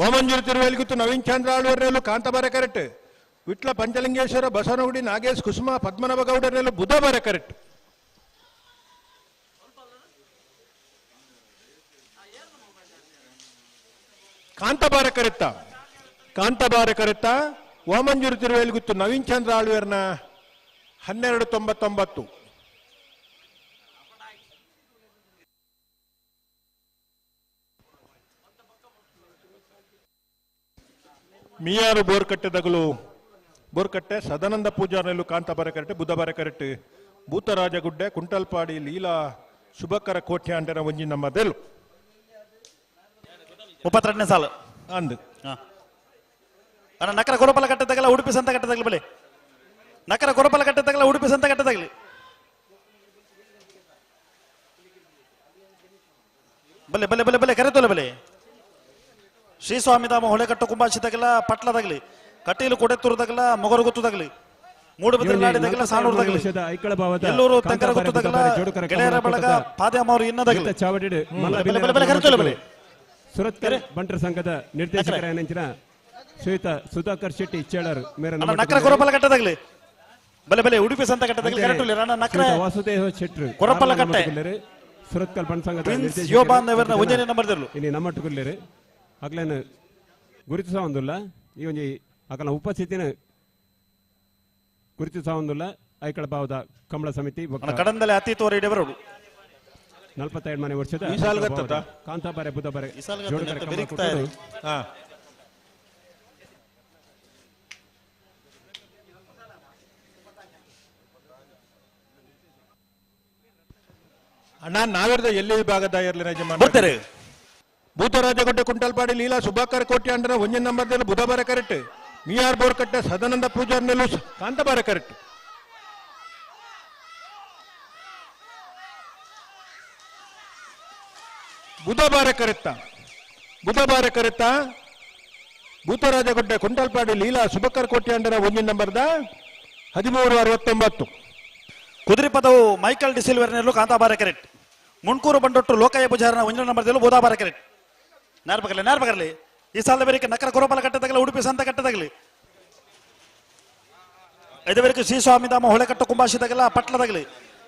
ವಾಮಂಜೂರು ತಿರುವೇಲ್ಗುತ್ತು ನವೀನ್ ಚಂದ್ರ ಆಳ್ವರ್ನೆಲ್ಲು ಕಾಂತಾಬಾರ ಕರೆಕ್ಟ್ ವಿಟ್ಲ ಪಂಚಲಿಂಗೇಶ್ವರ ಬಸವನಗುಡಿ ನಾಗೇಶ್ ಕುಸುಮ ಪದ್ಮನಾಭ ಗೌಡರ್ನೆಲ್ಲು ಬುಧಬಾರ ಕರೆಕ್ಟ್ ಕಾಂತಾಬಾರ ಕರೆಕ್ಟ ಕಾಂತಾಬಾರ ಕರೆತ್ತ ವಾಮಂಜೂರು ತಿರುವೇಲ್ಗುತ್ತು ನವೀನ್ ಚಂದ್ರ ಆಳ್ವೇರ್ನ 1299. ಮಿಯಾರು ಬೋರ್ಕಟ್ಟೆ ದಗಲು ಬೋರ್ಕಟ್ಟೆ ಸದಾನಂದ ಪೂಜಾರ್ನೆಲ್ಲು ಕಾಂತಾಬಾರ ಕರೆಕ್ಟ್ ಬುಧಬಾರ ಕರೆಕ್ಟ್ ಭೂತರಾಜಗುಡ್ಡೆ ಕುಂಟಲ್ಪಾಡಿ ಲೀಲಾ ಶುಭಕರ ಕೋಟ್ಯಾಂಡನ ಒಂಜಿ ನಮ್ಮದೆಲ್ಲು 32ನೇ ಸಾಲು ಅಂದು ಅಣ್ಣ ನಕರ ಕೊರಪಲ ಕಟ್ಟದಾಗಲ್ಲ ಉಡುಪಿ ಸಂತ ಕಟ್ಟದಾಗಲಿ ಬಲಿ ನಕರ ಕೊರಪಲ ಕಟ್ಟದಾಗಲ್ಲ ಉಡುಪಿ ಸಂತ ಕಟ್ಟದಾಗಲಿ ಬಲೆ ಬಲೆ ಬಲೆ ಬಲೆ ಕರೆತೋಲೆ ಬಲೆ ಶ್ರೀ ಸ್ವಾಮಿಧಾಮ ಹೊಳೆಕಟ್ಟು ಕುಂಬಾಶಿದಾಗಲ ಪಟ್ಲದಾಗಲಿ ಕಟೀಲು ಕೊಡೆತ್ತೂರದಾಗಲ ಮೊಗರುಗುತ್ತದಾಗಲಿ ಮೂಡುಬಿದಿರೆ ಸಾಣೂರದಾಗಲಿ ಎಲ್ಲೂರು ತೆಂಕರಗುತ್ತದಾಗಲ ಗೆಳೆಯರ ಬಳಗ ಪಾದ್ಯಮ್ಮವರು ಇನ್ನದಾಗಲಿ ಬಲೆ ಬಲೆ ಬಲೆ ಕರೆತೋಲೆ ಬಲೆ ಸುರತ್ಕಲ್ ಬಂಟರ ಸಂಘದ ನಿರ್ದೇಶಕರ ಶ್ರೀಯುತ ಸುಧಾಕರ್ ಶೆಟ್ಟಿ ಚೇಳರ್ ಮೇರ ನಕರ ಕೊರಪಲ ಕಟ್ಟದಾಗಲಿ ಬಲೆ ಬಲೆ ಉಡುಪಿ ಸಂತ ಕಟ್ಟದಾಗಲಿ ಕರೆಕ್ಟ್ ನಕರ ವಾಸುದೇವ ಶೆಟ್ರು ಕೊರಪಲ ಕಟ್ಟೆ ಸುರತ್ಕಲ್ ಬಂಟ ಸಂಘದ ಒಂಜನೇ ನಂಬರ್ ಇನಿ ನಮ್ಮಟ್ಟುಗುಲ್ಲೇರು ಅಗ್ಲೇನು ಗುರುತಿಸ ಒಂದುಲ್ಲ ಈ ಒಂಜಿ ಅಕಲ ಉಪಸ್ಥಿತಿನ ಗುರುತಿಸ ಒಂದುಲ್ಲ ಐಕಳ ಭಾವದ ಕಂಬಳ ಸಮಿತಿ ಕಡಂದಲೆ ಅತಿ ತೋರಿ ಬರೋಡು 42 ಮನೆ ವರ್ಷದ ಕಾಂತಾಬಾರೆ ಬುಧಬಾರೆ ಅಣ್ಣ ನಾವಿರದ ಎಲ್ಲಿ ವಿಭಾಗದ ಇರಲಿ ಯಜಮಾನ ಭೂತರಾಜಗುಡ್ಡೆ ಕುಂಟಲ್ಪಾಡಿ ಲೀಲಾ ಸುಭಾಕರ್ ಕೋಟ್ಯಾಂಡನ ಒಂಜಿ ನಂಬರ್ದಲ್ಲಿ ಬುಧಬಾರ ಕರೆಕ್ಟ್ ಮಿಯಾರ್ ಬೋರ್ಕಟ್ಟೆ ಸದಾನಂದ ಪೂಜಾರ್ನೆಲ್ಲು ಕಾಂತಾಬಾರ ಕರೆಕ್ಟ್ ಬುಧಬಾರ ಕರೆತ್ತ ಬುಧಬಾರ ಕರೆತ್ತ ಭೂತರಾಜಗುಡ್ಡೆ ಕುಂಟಲ್ಪಾಡಿ ಲೀಲಾ ಸುಭಕರ್ ಕೋಟ್ಯಾಂಡನ ಒಂಜಿ ನಂಬರ್ದ 1369. ಕುದುರೆ ಪದವು ಮೈಕಲ್ ಡಿಸಿಲ್ವರ್ನೆಲ್ಲು ಕಾಂತಾಬಾರ ಕರೆಕ್ಟ್ ಮುಣ್ಕೂರು ಬಂಡೊಟ್ಟು ಲೋಕಯ್ಯ ಪೂಜಾರನ ಒಂಜಿ ನಂಬರ್ದಲ್ಲೂ ಬುಧಬಾರ ಕರೆಕ್ಟ್ ನೇರ್ಬಗಲಿ ನೇರ್ಬಗಲಿ ಈ ಸಾಲದ ಬೇರೆ ನಕರ ಕೊರಪಲ ಕಟ್ಟದಾಗಲಿ ಉಡುಪಿ ಸಂತ ಕಟ್ಟದಾಗಲಿ ಐದವರೆಗೂ ಶ್ರೀ ಸ್ವಾಮಿಧಾಮ ಹೊಳೆಕಟ್ಟು ಕುಂಬಾಶಿದಾಗಲ ಪಟ್ಲದಾಗಲಿ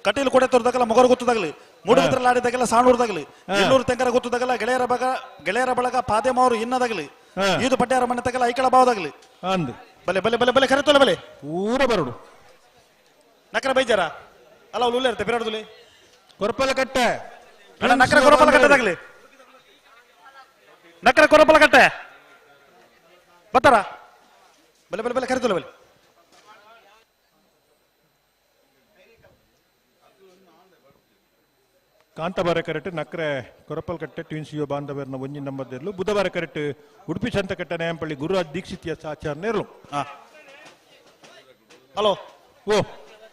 ಕಟೀಲು ಕೊಡೆತ್ತೂರದಾಗಲ ಮೊಗರುಗುತ್ತದಾಗಲಿ ಮೂಡುಬಿದ್ರಲಾಡಿದಾಗಲ ಸಾಣೂರದಾಗಲಿ ಎಲ್ಲೂರು ತೆಂಕರ ಗುತ್ತದಾಗಲ ಗೆಳೆಯರ ಬಗ ಗೆಳೆಯರ ಬಳಗ ಪಾದೇಮಾವರು ಇನ್ನದಾಗಲಿ ಇದು ಪಡ್ಯಾರ ಮನೆ ತಗಲ ಐಕಳ ಭಾವದಾಗಲಿ ಬಲೆ ಬಲೆ ಬಲೆ ಬಲೆ ಕರೆತೋಲೆ ಬಲೆ ಊರ ಬರೋಡು ನಕರ ಬೈಜಾರ ಅಲ್ಲ ಅವ್ರು ಉಲ್ಲೆ ಇರುತ್ತೆ ಬಿರಾಡುದಲ್ಲಿ ಕೊರಪಲ ಕಟ್ಟೆ ನಕರ ಕೊರಪಲ ಕಟ್ಟದಾಗಲಿ ನಕರ ಕೊರಪಲ ಕಟ್ಟೆ ಬರ್ತಾರ ಬಲೆ ಬಲೆ ಬಲೆ ಕರೆತೋಲೆ ಬಲೆ ಕಾಂತಾಬಾರ ಕರೆಕ್ಟ್ ನಕ್ರೆ ಕೊರಪಲ್ಕಟ್ಟೆ ಟ್ವಿನ್ಸ್ ಯುವ ಬಾಂಧವ್ಯರ್ನ ಒಂಜಿ ನಂಬರ್ದಿರ್ಲು ಬುಧವಾರ ಕರೆಕ್ಟ್ ಉಡುಪಿ ಸಂತಕಟ್ಟೆ ನ್ಯಾಯಂಪಳ್ಳಿ ಗುರುರಾಜ್ ದೀಕ್ಷಿತ್ ಎಸ್ ಆಚಾರ್ಯನೇರ್ಲು ಹಲೋ ಓ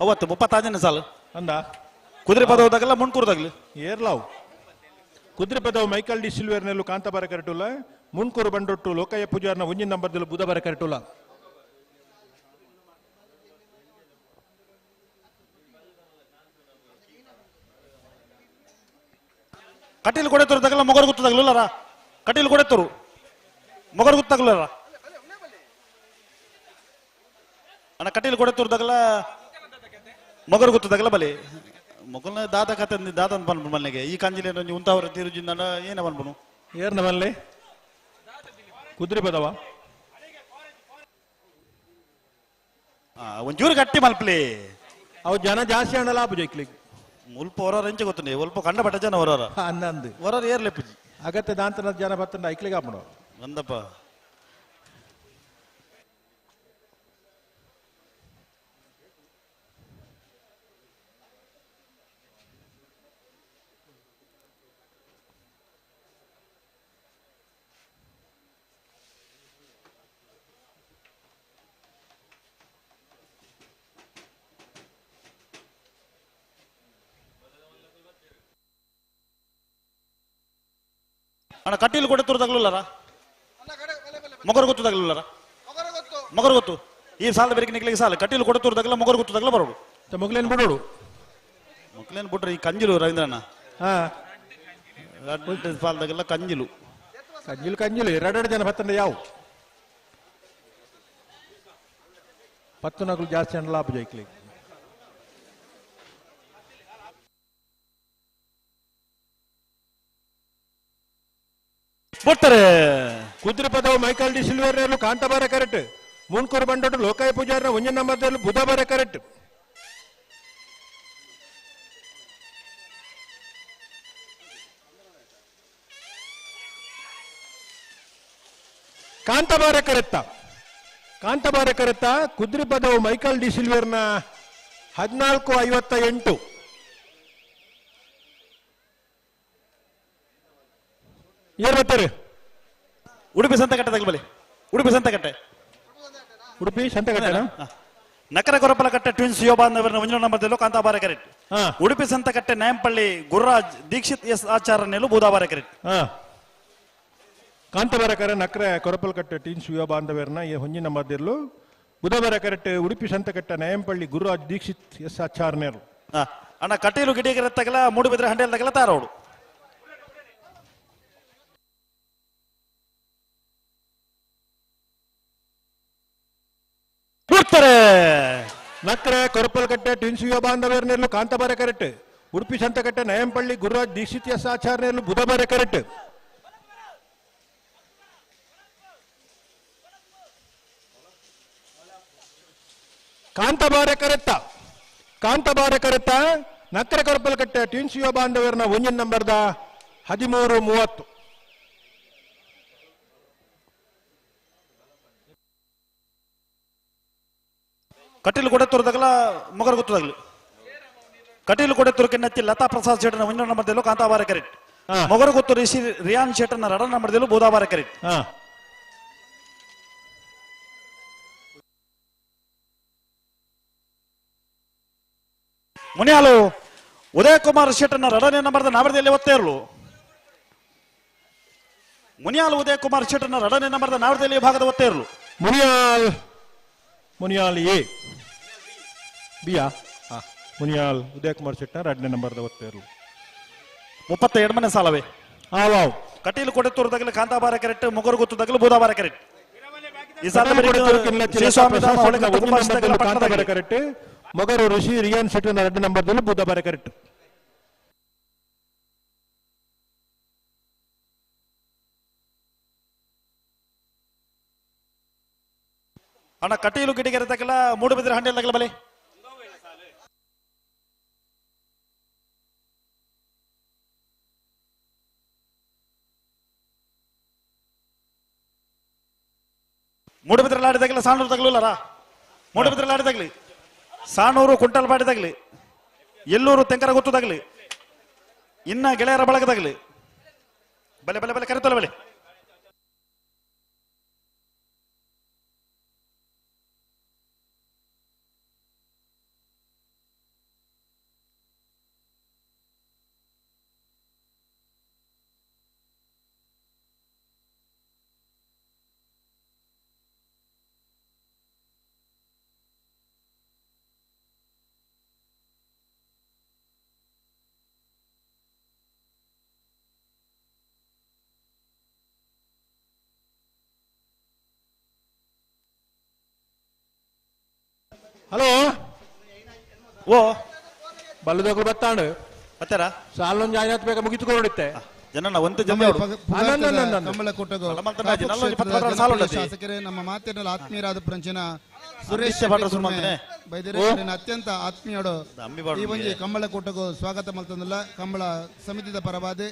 ಅವತ್ತು 36ನೇ ಸಾಲು ಅಂದ ಕುದುರೆ ಪದವದಾಗಲ್ಲ ಮುಣ್ಕೂರ್ದಾಗ್ಲಿ ಏರ್ಲಾವ್ ಕುದುರೆ ಪದವು ಮೈಕಲ್ ಡಿ ಸಿಲ್ವೇರ್ ನೆಲ್ಲು ಕಾಂತಾಬಾರ ಕರೆಟುಲ್ಲ ಮುನ್ಕೂರು ಬಂಡೊಟ್ಟು ಲೋಕಯ್ಯ ಪೂಜಾರ್ನ ಒಂಜಿನ ನಂಬರ್ದಲ್ಲಿ ಬುಧಬಾರ ಕರೆಟುಲ್ಲ. ಕಟೀಲ್ ಕೊಡೆತರು ತಗಲ ಮೊಗರು ಗುತ್ತದಾಗಲರ ಕಟೀಲ್ ಕೊಡೆತರು ಮೊಗರು ಗುತ್ತಾಗಲರ ಅಣ್ಣ ಕಟೀಲ್ ಕೊಡೆತರು ತಗಲ ಮೊಗರು ಗುತ್ತದಾಗಲ ಬಲಿ ಮೊಗಲ್ನ ದಾದ ಕತೆ ದಾದ ಅಂತ ಬಂದ್ಬಿಡು ಮನೆಗೆ ಈ ಕಂಜಿಲಿ ಉಂತಾವರ ತಿರುಜಿಂದ ಏನ ಬಂದ್ಬಿಡು ಏರ್ನ ಮಲ್ಲೆ ಕುದುರೆ ಪದವ ಒಂಚೂರು ಗಟ್ಟಿ ಮಲ್ಪಲಿ ಅವು ಜನ ಜಾಸ್ತಿ ಅಣ್ಣಲ್ಲ ಆಪುಜ ಇಕ್ಲಿಗೆ ಮುಲ್ಪ ಹೊರರ ಎಂಚ ಗೊತ್ತುಂಡೆ ಒಲ್ಪ ಕಂಡ ಪಟ್ಟ ಜನ ಹೊರರ ಅಂದಂದು ಹೊರರ ಏರ್ಲೆಪ್ಪುಜಿ ಅಗತ್ಯ ದಾಂತನ ಜನ ಬತ್ತಂಡ ಐಕ್ಲಿಗೆ ಆಪುಂಡು ಅಂದಪ್ಪ ಅಣ್ಣ ಕಟೀಲ್ ಕೊಡೆತರು ತಗಲುಲ್ಲರ ಮೊಗರು ಗೊತ್ತು ತಗಲುಲ್ಲರ ಮೊಗರು ಗೊತ್ತು ಈ ಸಾಲದ ಬೆರಕೆ ನಿಕ್ಲಿಗೆ ಸಾಲ ಕಟೀಲ್ ಕೊಡೆತರು ತಗಲ ಮೊಗರು ಗೊತ್ತು ತಗಲ ಬರೋಡು ಮೊಗಲೇನು ಬಿಡೋಡು ಮೊಗಲೇನು ಬಿಟ್ರೆ ಈ ಕಂಜಿಲು ರವೀಂದ್ರಣ್ಣ ಸಾಲದಾಗೆಲ್ಲ ಕಂಜಿಲು ಕಂಜಿಲು ಕಂಜಿಲು ಎರಡೆರಡು ಜನ ಬತ್ತಂಡ ಯಾವ ಪತ್ತು ನಗಲು ಜಾಸ್ತಿ ಅಣ್ಣ ಲಾಭ ಜೈಕ್ಲಿಗೆ ಬಿಡ್ತಾರೆ Kudure Padavu Michael D Silva Kantabare ಕರೆಕ್ಟ್ ಮುನ್ಕೂರು ಬಂಡೋಟು ಲೋಕಾಯ ಪೂಜಾರನ ಒಂಜನ ನಂಬರ್ದಲ್ಲಿ ಬುಧಬಾರ ಕರೆಕ್ಟ್. ಕಾಂತಾಬಾರ ಕರೆತ್ತ ಕಾಂತಾಬಾರ ಕರೆತ್ತ ಕುದುರೆ ಪದವು ಮೈಕಲ್ ಡಿ ಸಿಲ್ವರ್ನ 14:58. ಏನ್ ಬರ್ತಾರೆ? ಉಡುಪಿ ಸಂತಕಟ್ಟೆ ತಗಲಿ ಉಡುಪಿ ಸಂತಕಟ್ಟೆ ಉಡುಪಿ ಸಂತಕಟ್ಟೆ ನಕರ ಕೊರಪಲಕಟ್ಟೆ ಟ್ವಿನ್ಸ್ ಯೋಬಾಂದವರನ್ನ ಒಂಜನ ನಂಬರ್ದಲ್ಲೂ ಕಾಂತಾಬಾರ ಕರೆಕ್ಟ್. ಉಡುಪಿ ಸಂತಕಟ್ಟೆ ನ್ಯಾಯಂಪಳ್ಳಿ ಗುರುರಾಜ್ ದೀಕ್ಷಿತ್ ಎಸ್ ಆಚಾರ್ಯನೆಲ್ಲೂ ಬೂದಾಬಾರ ಕರೆಕ್ಟ್. ಕಾಂತಾಬಾರ ಕರೆ ನಕರ ಕೊರಪಲಕಟ್ಟೆ ಟ್ವಿನ್ಸ್ ಯೋಬಾಂದವರನ್ನ ಹೊಂಜಿನ ನಂಬರ್ದಿರ್ಲು ಬುಧವಾರ ಕರೆಕ್ಟ್. ಉಡುಪಿ ಸಂತಕಟ್ಟೆ ನ್ಯಾಯಂಪಳ್ಳಿ ಗುರುರಾಜ್ ದೀಕ್ಷಿತ್ ಎಸ್ ಆಚಾರ್ಯನೇರು. ಅಣ್ಣ ಕಟೀಲು ಗಿಡಿಗರ ತಗಲ ಮೂಡುಬಿದ್ರೆ ಹಂಡೆಲ್ ತಗಲ ತಾರೋಡು ಬಿಡ್ತಾರೆ. ನಕ್ರೆ ಕೊರಪಲ್ಕಟ್ಟೆ ಟ್ವಿನ್ಸ್ ಯುವ ಬಾಂಧವ್ಯರ್ನೆಲ್ಲು ಕಾಂತಾಬಾರ ಕರೆಕ್ಟ್. ಉಡುಪಿ ಸಂತಕಟ್ಟೆ ನಯಂಪಳ್ಳಿ ಗುರುರಾಜ್ ದೀಕ್ಷಿತ್ ಎಸ್ ಆಚಾರ್ಯನೆಲ್ಲು ಬುಧಬಾರ ಕರೆಕ್ಟ್. ಕಾಂತಾಬಾರ ಕರೆತ್ತ ಕಾಂತಾಬಾರ ಕರೆತ್ತ ನಕ್ರೆ ಕೊರಪಲ್ಕಟ್ಟೆ ಟ್ವಿನ್ಸ್ ಯುವ ಬಾಂಧವ್ಯರ್ನ ಒಂಜಿನ ನಂಬರ್ದ 13:30. ಕಟೀಲು ಕೊಡೆತ್ತೂರು ತಗಲ ಮೊಗರು ಗೊತ್ತದಾಗಲಿ ಕಟೀಲು ಕೊಡೆತ್ತೂರು ಕೆನ್ನತ್ತಿ ಲತಾ ಪ್ರಸಾದ್ ಶೆಟ್ಟನ ಒಂಜನ ನಂಬರ್ದಲ್ಲೂ ಕಾಂತಾಬಾರ ಕರೆಕ್ಟ್. ಮೊಗರು ಗೊತ್ತು ರಿಷಿ ರಿಯಾನ್ ಶೆಟ್ಟನ ರಡ ನಂಬರ್ದಲ್ಲೂ ಬೂದಾಬಾರ ಕರೆಕ್ಟ್. ಮುನಿಯಾಲು ಉದಯ ಕುಮಾರ್ ಶೆಟ್ಟನ ರಡನೇ ನಂಬರ್ದ ನಾವರದಲ್ಲಿ ಒತ್ತೇರ್ಲು ಮುನಿಯಾಲು ಉದಯ ಕುಮಾರ್ ಶೆಟ್ಟನ ರಡನೇ ನಂಬರ್ದ ನಾವರದಲ್ಲಿ ಭಾಗದ ಒತ್ತೇರ್ಲು ಮುನಿಯಾಲ್ ಮುನಿಯಾಲ್ ಎ ಬಿಯಾ ಮುನಿಯಾಲ್ ಉದಯ ಕುಮಾರ್ ಶೆಟ್ಟರ್ ಎರಡನೇ ನಂಬರ್ದ ಒತ್ತೇರ್ಲು 32 ಮನೆ ಸಾಲವೇ ವಾವ್ ಕಟೀಲು ಕೊಡೆತ್ತೂರು ತಗಲು ಕಾಂತಾಬಾರ ಕರೆಕ್ಟ್ ಮೊಗರು ಗೊತ್ತು ತಗಲು ಬೂದಾಬಾರ ಕರೆಕ್ಟ್. ಈ ಕಾಂತಾಬಾರ ಕರೆಕ್ಟ್ ಮೊಗರು ಋಷಿ ರಿಯಾನ್ ಶೆಟ್ಟರ್ ಎರಡನೇ ನಂಬರ್ದಲ್ಲಿ ಬೂದಾಬಾರ ಕರೆಕ್ಟ್. ಅಣ್ಣ ಕಟೀಲು ಗಿಡಿಗೆರೆ ತಗಲ ಮೂಡುಬಿದ್ರೆ ಹಂಡೆಲ್ ತಗಲ ಬಲೆ ಮೂಡುಬಿದ್ರೆ ಲಾಡಿ ತಗಲ ಸಾಣೂರು ತಗಲುಲ್ಲರ ಮೂಡುಬಿದ್ರೆ ಲಾಡಿ ತಗಲಿ ಸಾಣೂರು ಕುಂಟಲ್ಪಾಡಿ ತಗಲಿ ಎಲ್ಲೂರು ತೆಂಕರ ಗೊತ್ತು ತಗಲಿ ಇನ್ನ ಗೆಳೆಯರ ಬಳಗ ತಗಲಿ ಬಲೆ ಬಲೆ ಬಲೆ ಕರೆತಲ್ಲ ಬಲೆ ಹಲೋ ಓ ಬಲ್ಲದಗಳು ಬತ್ತಾಂಡು ಬತ್ತಾರ ಸಾಲೊಂದು ಜಾಯಿನಾತ್ ಬೇಗ ಮುಗಿತುಕೊಂಡಿತ್ತೆ ಜನನ ಒಂತೆ ಜನ ಶಾಸಕರೇ ನಮ್ಮ ಮಾತಿನಲ್ಲಿ ಆತ್ಮೀಯರಾದ ಪ್ರಂಚಿನ ಸುರೇಶ್ ಅತ್ಯಂತ ಆತ್ಮೀಯಡು ಈ ಒಂಜಿ ಕಂಬಳ ಕೂಟಗೂ ಸ್ವಾಗತ ಮಲ್ತಂದಿಲ್ಲ. ಕಂಬಳ ಸಮಿತಿದ ಪರವಾದಿ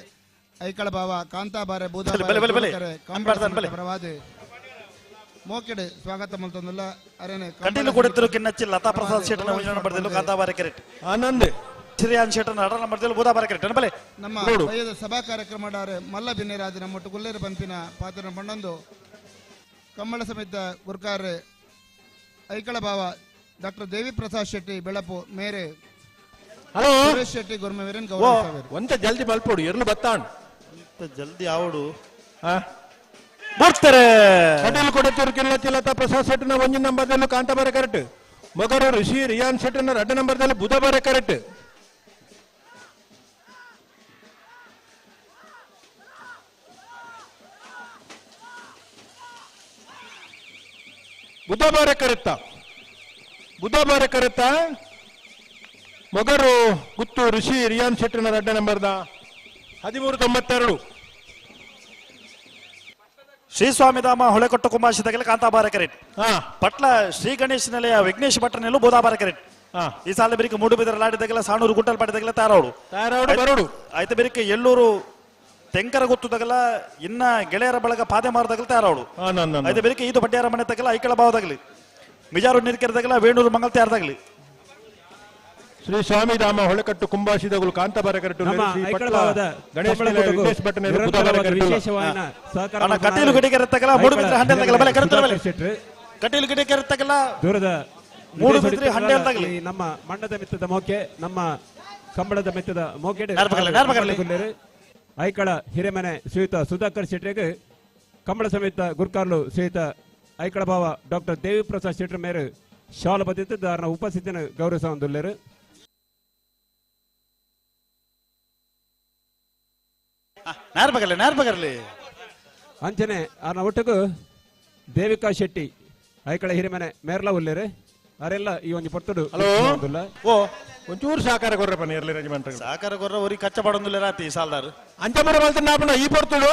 ಐಕಳ ಭಾವ ಕಾಂತಾಬಾರೆ ಬೂದಾಬಾರೆ ಕಂಬಳ ಪರವಾದಿ ಮೋಕೆಡೆ ಸ್ವಾಗತ ಮಲ್ತಂದಿಲ್ಲ. ಅರೇನೆ ಕಟೀಲು ಕೊಡುತ್ತಿರು ಕಿನ್ನಚ್ಚಿ ಲತಾ ಪ್ರಸಾದ್ ಶೆಟ್ಟನ ವಿಜಯನ ಬರೆದಿಲ್ಲ ಕಾಂತಾಬಾರೆ ಕೆರೆಟ್ ಆನಂದ್ ಶ್ರೀಯಾನ್ ಶೆಟ್ಟನ ಅಡನ ಬರೆದಿಲ್ಲ ಬೂದಾಬಾರೆ ಕೆರೆಟ್ ಬಲೆ. ನಮ್ಮ ಬಯ್ಯದ ಸಭಾ ಕಾರ್ಯಕ್ರಮ ಮಲ್ಲ ಬಿನ್ನೆರಾದ ನಮ್ಮ ಗುಲ್ಲೇರು ಪಂಪಿನ ಪಾತ್ರ ಪಂಡೊಂದು ಕಂಬಳ ಸಮಿತ ಗುರ್ಕಾರ್ ಐಕಳ ಭಾವ ಡಾಕ್ಟರ್ ದೇವಿ ಪ್ರಸಾದ್ ಶೆಟ್ಟಿ ಬೆಳಪು ಮೇರೆ ಹಲೋ ಸುರೇಶ್ ಶೆಟ್ಟಿ ಗುರ್ಮವೀರನ್ ಗೌರವ. ಒಂತ ಜಲ್ದಿ ಮಲ್ಪೋಡು ಎರ್ಲು ಬತ್ತಾಣ್ ಜಲ್ದಿ ಆವಡು ಬರ್ತಾರೆ. ಕಟೀಲು ಕೊಡತ್ತೂರು ಕಿಲ್ಲಚ್ಚಿ ಲತಾ ಪ್ರಸಾದ್ ಶೆಟ್ಟಿನ ಒಂಜಿ ನಂಬರ್ದಲ್ಲಿ ಕಾಂತಾಬಾರೆ correct. ಮಗರು Rishi rayon ಶೆಟ್ಟಿನ 2 ನಂಬರ್ದಲ್ಲಿ ಬುಧಬಾರೆ correct. ಬುಧಬಾರೆ ಕರೆತ್ತ ಬುಧಬಾರೆ ಕರೆತ್ತ Mogaru ಗುತ್ತು ಋಷಿ ರಿಯಾನ್ ಶೆಟ್ಟಿನ 2 ನಂಬರ್ದ 1392. ಶ್ರೀ ಸ್ವಾಮಿಧಾಮ ಹೊಳೆಕೊಟ್ಟ ಕುಂಬಾಶಿದಾಗಲೇ ಕಾಂತಾಬಾರೆ ಕರೆಟ್. ಪಟ್ಲ ಶ್ರೀ ಗಣೇಶ್ ನೆಲೆಯ ವಿಘ್ನೇಶ್ ಭಟ್ರ ನೆಲು ಬೋದಾಬಾರೆ ಕರೆಟ್. ಈ ಸಾಲ ಬೆರಿಕೆ ಮೂಡುಬಿದರ ಲಾಡಿದಾಗಲ ಸಾಣೂರು ಗುಂಟಲ್ ಪಾಟಿದಾಗಲ ತಾರೋಡು ಬರೋಡು. ಆಯ್ತು ಬೆರಿಕೆ ಎಲ್ಲೂರು ತೆಂಕರ ಗೊತ್ತುದಾಗಲ ಇನ್ನ ಗೆಳೆಯರ ಬಳಗ ಪಾದೆ ಮಾರದಾಗಲ ತಯಾರಾವಡು. ಆಯ್ತು ಬೆರಿಕೆ ಇದು ಬಡ್ಡಿಯಾರ ಮನೆ ತಗಲ ಐಕಳ ಭಾವದಾಗಲಿ ಮಿಜಾರು ನೀರ್ಕೆರೆದಾಗಲ ವೇಣೂರು ಮಂಗಲ್ ತಯಾರದಾಗಲಿ. ಶ್ರೀ ಸ್ವಾಮಿಧಾಮ ಹೊಳೆಕಟ್ಟು ಕುಂಬಾಶಿದಗಳು ಕಾಂತಾಬಾರೆ ಕರೆಕ್ಟ್. ಗಣೇಶ್ ಭಟ್ಟ ಕಟೀಲು ಗಿಡಿಗೆರೆ ತಗಲ ಮೂಡುಬಿದ್ರೆ ಹಂಡೆ ತಗಲ ಬಲೆ ಕರೆತಲ ಬಲೆ ಕಟೀಲು ಗಿಡಿಗೆರೆ ತಗಲ ದೂರದ ಮೂಡುಬಿದ್ರೆ ಹಂಡೆ ತಗಲಿ. ನಮ್ಮ ಮಂಡದ ಮಿತ್ತದ ಮೋಕೆ ನಮ್ಮ ಕಂಬಳದ ಮೆತ್ತದ ಮೋಕೆ ಐಕಳ ಹಿರೇಮನೆ ಶ್ರೀಯುತ ಸುಧಾಕರ್ ಶೆಟ್ಟರಿಗೆ ಕಂಬಳ ಸಮೇತ ಗುರ್ಕಾರ್ಲು ಶ್ರೀಯುತ ಐಕಳ ಭಾವ ಡಾಕ್ಟರ್ ದೇವಿ ಪ್ರಸಾದ್ ಶೆಟ್ಟರ್ ಮೇರು ಶಾಲ ಬದಿದ್ದಾರನ ಉಪಸ್ಥಿತಿಯನ್ನು ಗೌರವಿಸ ಹೊಂದುಲ್ಲೇರು. ಅಂಚನೆ ಆರ್ನ ಒಟ್ಟುಗು ದೇವಿಕಾ ಶೆಟ್ಟಿ ಐಕಳ ಹಿರೇಮನೆ ಮೇರ್ಲಾ ಉಲ್ಲೇರು ಅರೆಲ್ಲ ಈ ಒಂದು ಪೊರ್ತುಡು. ಓ ಒಂಚೂರು ಸಹಕಾರ ಕೊರ್ರಪ್ಪ ನೇರ್ಲಿ ಯಜಮಾನ್ರೆ. ಸಹಕಾರ ಕೊರ್ರ ಒರಿ ಕಚ್ಚ ಪಡೊಂದುಲ್ಲ ರಾತಿ ಸಾಲ್ದಾರು ಅಂಚಮರ ಬಲ್ತ ನಾಪಣ ಈ ಪೊರ್ತುಡು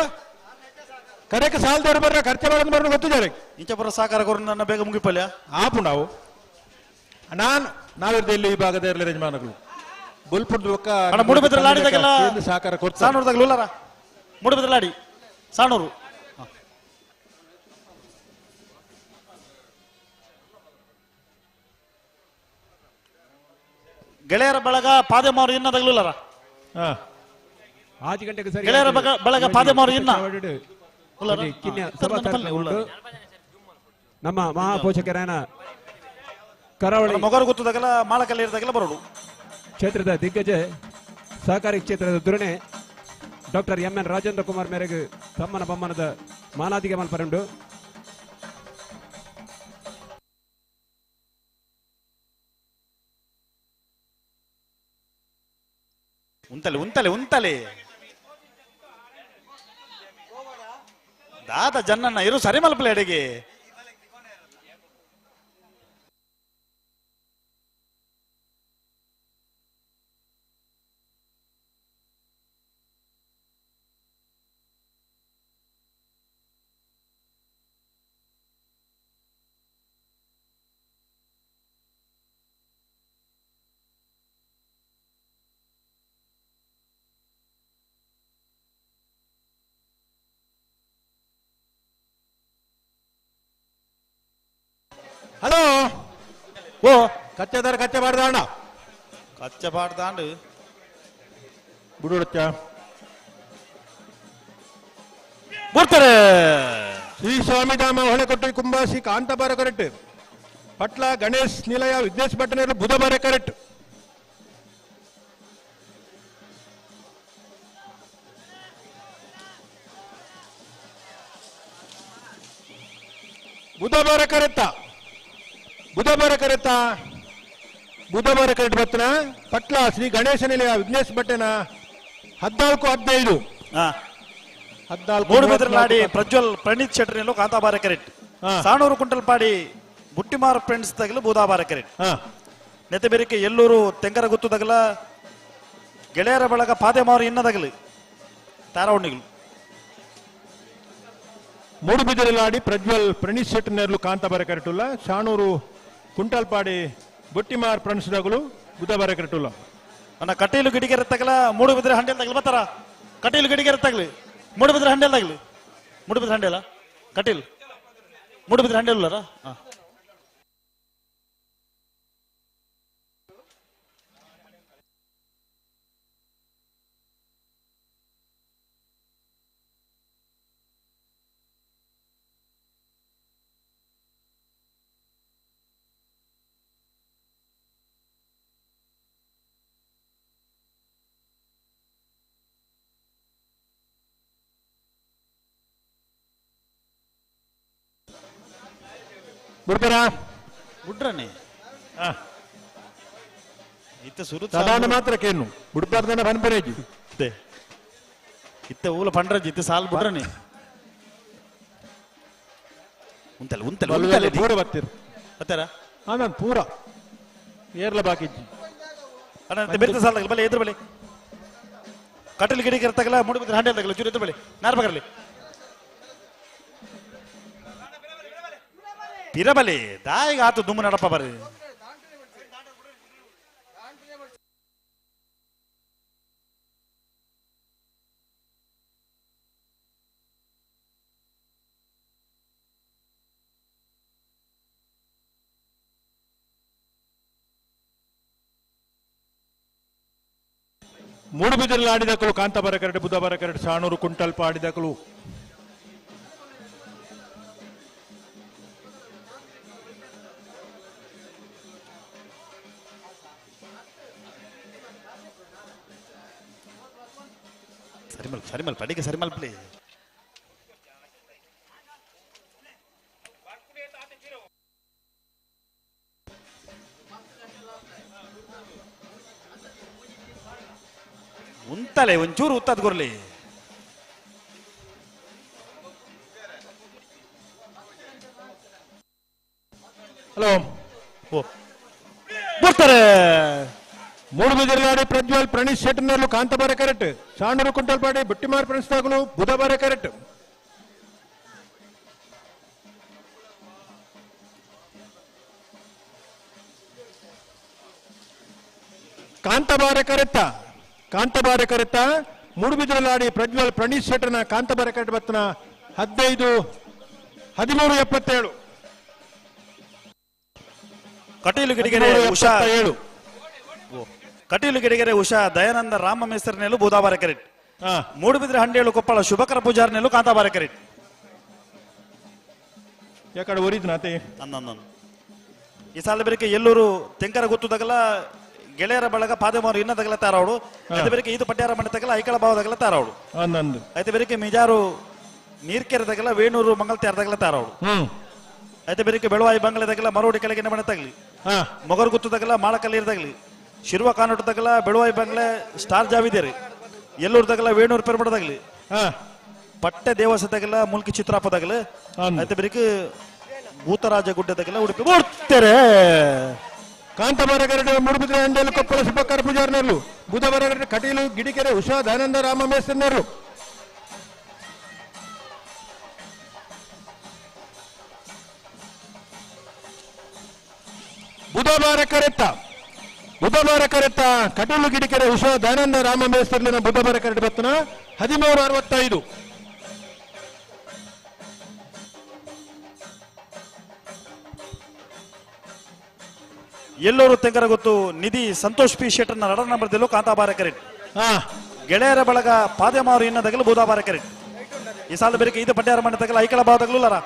ಕರೆಕ್ ಸಾಲ್ದಾರು ಬರ್ರ ಖರ್ಚ ಮಾಡೋದು ಬರ್ರ ಗೊತ್ತಿದ್ದಾರೆ ಇಂಚಪುರ ಸಹಕಾರ ಕೊರ್ರ ನನ್ನ ಬೇಗ ಮುಗಿಪಲ್ಯ ಆಪು ನಾವು ನಾನು ನಾವಿರ್ದ ಇಲ್ಲಿ ಈ ಭಾಗದ ಇರಲಿ ಯಜಮಾನಗಳು ಬುಲ್ಪುರ್ದು ಒಕ್ಕ ಮೂಡುಬಿದ್ರೆ ಲಾಡಿದಾಗೆಲ್ಲ ಸಹಕಾರ ಕೊಡ್ತಾರೆ. ಸಾಣೂರ್ದಾಗ ಉಲ್ಲಾರ ಮೂಡುಬಿದ್ರೆ ಲಾಡಿ ಸಾಣೂರು ಗೆಳೆಯರ ಬಳಗ ಪಾದೆ ಮಾರು ಇನ್ನ ತಗಲುಲ್ಲರ. 5 ಗಂಟೆಗೆ ಸರಿ ಗೆಳೆಯರ ಬಳಗ ಪಾದೆ ಮಾರು ಇನ್ನ ನಮ್ಮ ಮಹಾಪೋಷಕರಾನ ಕರಾವಳಿ ಮೊಗರು ಗೊತ್ತದಾಗಲ ಮಾಳಕಲ್ಲಿ ಇರ್ದಾಗಲ ಬರೋಡು ಕ್ಷೇತ್ರದ ದಿಗ್ಗಜ ಸಹಕಾರಿ ಕ್ಷೇತ್ರದ ಧುರಣೆ ಡಾಕ್ಟರ್ ಎಂ ಎನ್ ರಾಜೇಂದ್ರ ಕುಮಾರ್ ಮೇರೆಗೆ ತಮ್ಮನ ಬಮ್ಮನದ ಮಾನಾದಿಗೆ ಮಲ್ಪರುಂಡು. ಉಂತಲೆ ಉಂತಲೆ ಉಂತಲೆ ದಾದ ಜನ್ನನ್ನ ಇರು ಸರಿ ಮಲ್ಪಲೆ ಅಡಿಗೆ. ಹಲೋ ಓ ಕಚ್ಚೆದಾರ ಕಚ್ಚೆ ಬಾರ್ದ ಅಣ್ಣ ಕಚ್ಚೆ ಬಾರ್ದಾಂಡು ಬಿಡುಡಚ್ಚ ಬರ್ತಾರೆ. ಶ್ರೀ ಸ್ವಾಮಿಧಾಮ ಹೊಳೆಕೊಟ್ಟಿ ಕುಂಬಾಸಿ ಕಾಂತಾಬಾರ ಕರೆಕ್ಟ್. ಪಟ್ಲ ಗಣೇಶ್ ನಿಲಯ ವಿಘ್ನೇಶ್ ಭಟ್ಟನೇರು ಬುಧಬಾರ ಕರೆಕ್ಟ್. ಬುಧಬಾರ ಕರೆಕ್ಟ ಬುಧಬಾರ ಕರೆತ ಬುಧಬಾರ ಕರೆಕ್ಟ್ ಬತ್ತನ ಪಟ್ಲ ಶ್ರೀ ಗಣೇಶ ನಿಲಯ ವಿಘ್ನೇಶ್ ಭಟ್ಟನ 14 15 14 ಮೂಡುಬಿದ್ರಲಾಡಿ ಪ್ರಜ್ವಲ್ ಪ್ರಣೀತ್ ಶೆಟ್ಟರ್ ಕಾಂತಾಬಾರ ಕರೆಕ್ಟ್. ಸಾಣೂರು ಕುಂಟಲ್ಪಾಡಿ ಬುಟ್ಟಿಮಾರ್ ಫ್ರೆಂಡ್ಸ್ ತಗಲು ಬೂದಾಬಾರ ಕರೆಟ್. ನೆತ್ತಬೆರಿಕೆ ಎಲ್ಲೂರು ತೆಂಕರ ಗುತ್ತು ತಗಲ ಗೆಳೆಯರ ಬಳಗ ಪಾದೆಮಾರು ಇನ್ನ ತಗಲು ತಾರವಣ್ಣಿಗಳು. ಮೂಡುಬಿದಿರೆಲಾಡಿ ಪ್ರಜ್ವಲ್ ಪ್ರಣೀತ್ ಶೆಟ್ ನೇರ್ಲು ಕಾಂತಾಬಾರ ಕರೆಟುಲ್ಲ. ಶಾಣೂರು ಕುಂಟಾಲ್ಪಾಡಿ ಬುಟ್ಟಿಮಾರ್ ಫ್ರೆಂಡ್ಸ್ ತಗಲು ಬುಧಬಾರ ಕರೆಟುಲ್ಲ. ನನ್ನ ಕಟೀಲು ಗಿಡಿಗೆರೆ ತಗಲ ಮೂಡುಬಿದಿರೆ ಹಂಡೆಲ್ ತಗಲು ಬತ್ತಾರ. ಕಟೀಲು ಗಿಡಿಗೆರೆ ತಗಲು ಮೂಡುಬಿದಿರೆ ಹಂಡೆಲ್ ತಗಲು ಮೂಡುಬಿದಿರೆ ಹಂಡೆಲ ಕಟೀಲ್ ಮೂಡುಬಿದಿರೆ ಹಂಡೆಲ್ ಉಳ್ಳಾರ. ಬಿಡ್ತಾರಾ? ಬಿಡ್ರನೆ ಇತ್ತ ಸುರು ಸಾಧಾರಣ ಮಾತ್ರಕ್ಕೇನು ಬಿಡ್ಬಾರ್ದನ್ನ ಪನ್ಪರೇಜಿ ಇತ್ತ ಊಲ ಪಂಡ್ರಜಿ ಇತ್ತ ಸಾಲ್ ಬಿಡ್ರನೆ ಉಂತಲ್ಲ ಉಂತಲ್ಲ ಉಂತಲ್ಲ ಪೂರ ಬರ್ತೀರಿ ಬರ್ತಾರ. ನಾನು ಪೂರ ಏರ್ಲ ಬಾಕಿಜ್ಜಿ ಅಣ್ಣ ಬೆರ್ತ ಸಾಲ್ ತಗಲ ಬಲೆ ಎದುರು ಬಲೆ ಕಟಲ್ ಗಿಡಿಗೆ ತಗಲ ಮೂಡುಬಿದ್ರೆ ಹಂಡೆಲ್ ತಗಲ ಚೂರು ಎದುರು ಬಲೆ ನಾರ್ ಬಗರ್ಲಿ ಪಿರಬಲಿ ದಾಯಿಗ ಆತು ದುಮ್ಮು ನಡಪ ಬರ್ರಿ. ಮೂಡುಬಿದಿರಲ್ಲಿ ಆಡಿದಕಲು ಕಾಂತಾಬಾರ ಕರಡು ಬುಧಬಾರ ಕರಡು ಶಾಣೂರು ಕುಂಟಲ್ಪ ಆಡಿದಕಲು. ಸರಿಮಲ್ ಸರಿಮಲ್ ಪಡಿಗೆ ಸರಿಮಲ್ ಪ್ಲೇ. ಉಂತಲೆ ಒಂಚೂರು ಉತ್ತದ ಗುರ್ಲಿ. ಹಲೋ ಓ ಬರ್ತಾರೆ. ಮೂಡುಬಿದಿರೆಲಾಡಿ ಪ್ರಜ್ವಲ್ ಪ್ರಣೀತ್ ಶೆಟ್ಟರ್ನಲ್ಲೂ ಕಾಂತಾಬಾರ ಕರೆಕ್ಟ್. ಶಾಣೂರು ಕುಂಟಲ್ಪಾಡಿ ಬುಟ್ಟಿಮಾರ್ ಫ್ರೆಂಡ್ಸ್ ತಾಗಲು ಬುಧಬಾರ ಕರೆಕ್ಟ್. ಕಾಂತಾಬಾರ ಕರೆಕ್ಟ ಕಾಂತಾಬಾರ ಕರೆಕ್ಟ. ಮೂಡುಬಿದಿರೆಲಾಡಿ ಪ್ರಜ್ವಲ್ ಪ್ರಣೀತ್ ಶೆಟ್ಟರ್ನ ಕಾಂತಾಬಾರ ಕರೆಕ್ಟ್ ಬತ್ತನ 15 13 77. ಕಟೀಲು ಗಿಡಿಗೆರೆ ಉಷಾ ಕಟೀಲು ಗಿಡಿಗೆರೆ ಉಷಾ ದಯಾನಂದ ರಾಮ ಮೇಸರ್ನೆಲು ಬೂದಾಬಾರ ಕರೆಟ್. ಮೂಡುಬಿದ್ರೆ ಹಂಡೇಳು ಕೊಪ್ಪಳ ಶುಭಕರ ಪೂಜಾರ್ನೆಲು ಕಾಂತಾಬಾರ ಕರೆಟ್. ಯಾಕಡೆ ಒರಿದ್ನಾತೆ ಅಂದ ಈ ಸಾಲ ಬೆರಕೆ ಎಲ್ಲೂರು ತೆಂಕರ ಗುತ್ತು ತಗಲ ಗೆಳೆಯರ ಬಳಗ ಪಾದೆಮಾರು ಇನ್ನ ತಗಲ ತಾರವಡು. ಐತೆ ಬೆರಕೆ ಇದು ಪಟ್ಯಾರ ಮನೆ ತಗಲ ಐಕಳ ಭಾವ ತಗಲ ತಾರವಡು. ಐತೆ ಬೆರಕೆ ಮಿಜಾರು ನೀರ್ಕೆರೆ ತಗಲ ವೇಣೂರು ಮಂಗಲ್ ತಯಾರ ತಗಲ ತಾರವಡು. ಐತೆ ಬೆರಕೆ ಬೆಳವಾಯಿ ಬಂಗಲೆ ತಗಲ ಮರೋಡಿ ಕೆಳಗಿನ ಮನೆ ತಗಲಿ ಮೊಗರು ಗುತ್ತು ತಗಲ ಮಾಳಕಲ್ಲೀರ್ ತಗಲಿ ಶಿರ್ವ ಕಾನೋಟು ತಗಲ ಬೆಳುವಾಯಿ ಬಂಗ್ಲೆ ಸ್ಟಾರ್ ಜಾವಿದೇರಿ ಎಲ್ಲೂರು ತಗಲ ವೇಣೂರು ಪೆರ್ಮಡ ತಗಲಿ ಪಟ್ಟೆ ದೇವಸ ತಗಲ ಮುಲ್ಕಿ ಚಿತ್ರಾಪ ತಗಲ ಐತೆ ಬೆರಕೆ ಭೂತರಾಜ ಗುಡ್ಡೆ ತಗಲ ಉಡುಪಿ ಬರ್ತಾರೆ. ಕಾಂತಾಬಾರ ಕರಡು ಮೂಡುಬಿದಿರೆ ಹಂಡೆಲು ಕೊಪ್ಪಳ ಸುಬ್ಬಕರ ಪೂಜಾರ್ನರ್ಲು ಬುಧಬಾರ ಕರಡು ಕಟೀಲು ಗಿಡಿಕೆರೆ ಉಷಾ ದಯಾನಂದ ರಾಮ ಮೇಸರ್ನರ್ಲು. ಬುಧವಾರ ಕರೆತ್ತ ಬುಧವಾರ ಕರೆತ್ತ ಕಟೀಲು ಗಿಡಿಕೆರೆ ಉಷಾ ದಯಾನಂದ ರಾಮ ಮೇಸರ್ಲಿನ ಬುಧವಾರ ಕರಡು ಬತ್ತನ 13 65. ಎಲ್ಲರೂ ತೆಂಕರ ಗೊತ್ತು ನಿಧಿ ಸಂತೋಷ್ ಪಿ ಶೆಟ್ಟರ್ನ ರಡ ನಂಬರ್ ದಿಲ್ಲು ಕಾಂತಾಬಾರ ಕರೆಟ್. ಗೆಳೆಯರ ಬಳಗ ಪಾದೆಮಾರು ಇನ್ನ ತಗಲು ಬೂದಾಬಾರ ಕರೆಟ್. ಈ ಸಾಲ ಬೆರಕೆ ಇದು ಪಟ್ಯಾರ ಮನೆ ತಗಲ ಐಕಳ ಭಾವ ತಗಲು ಲರ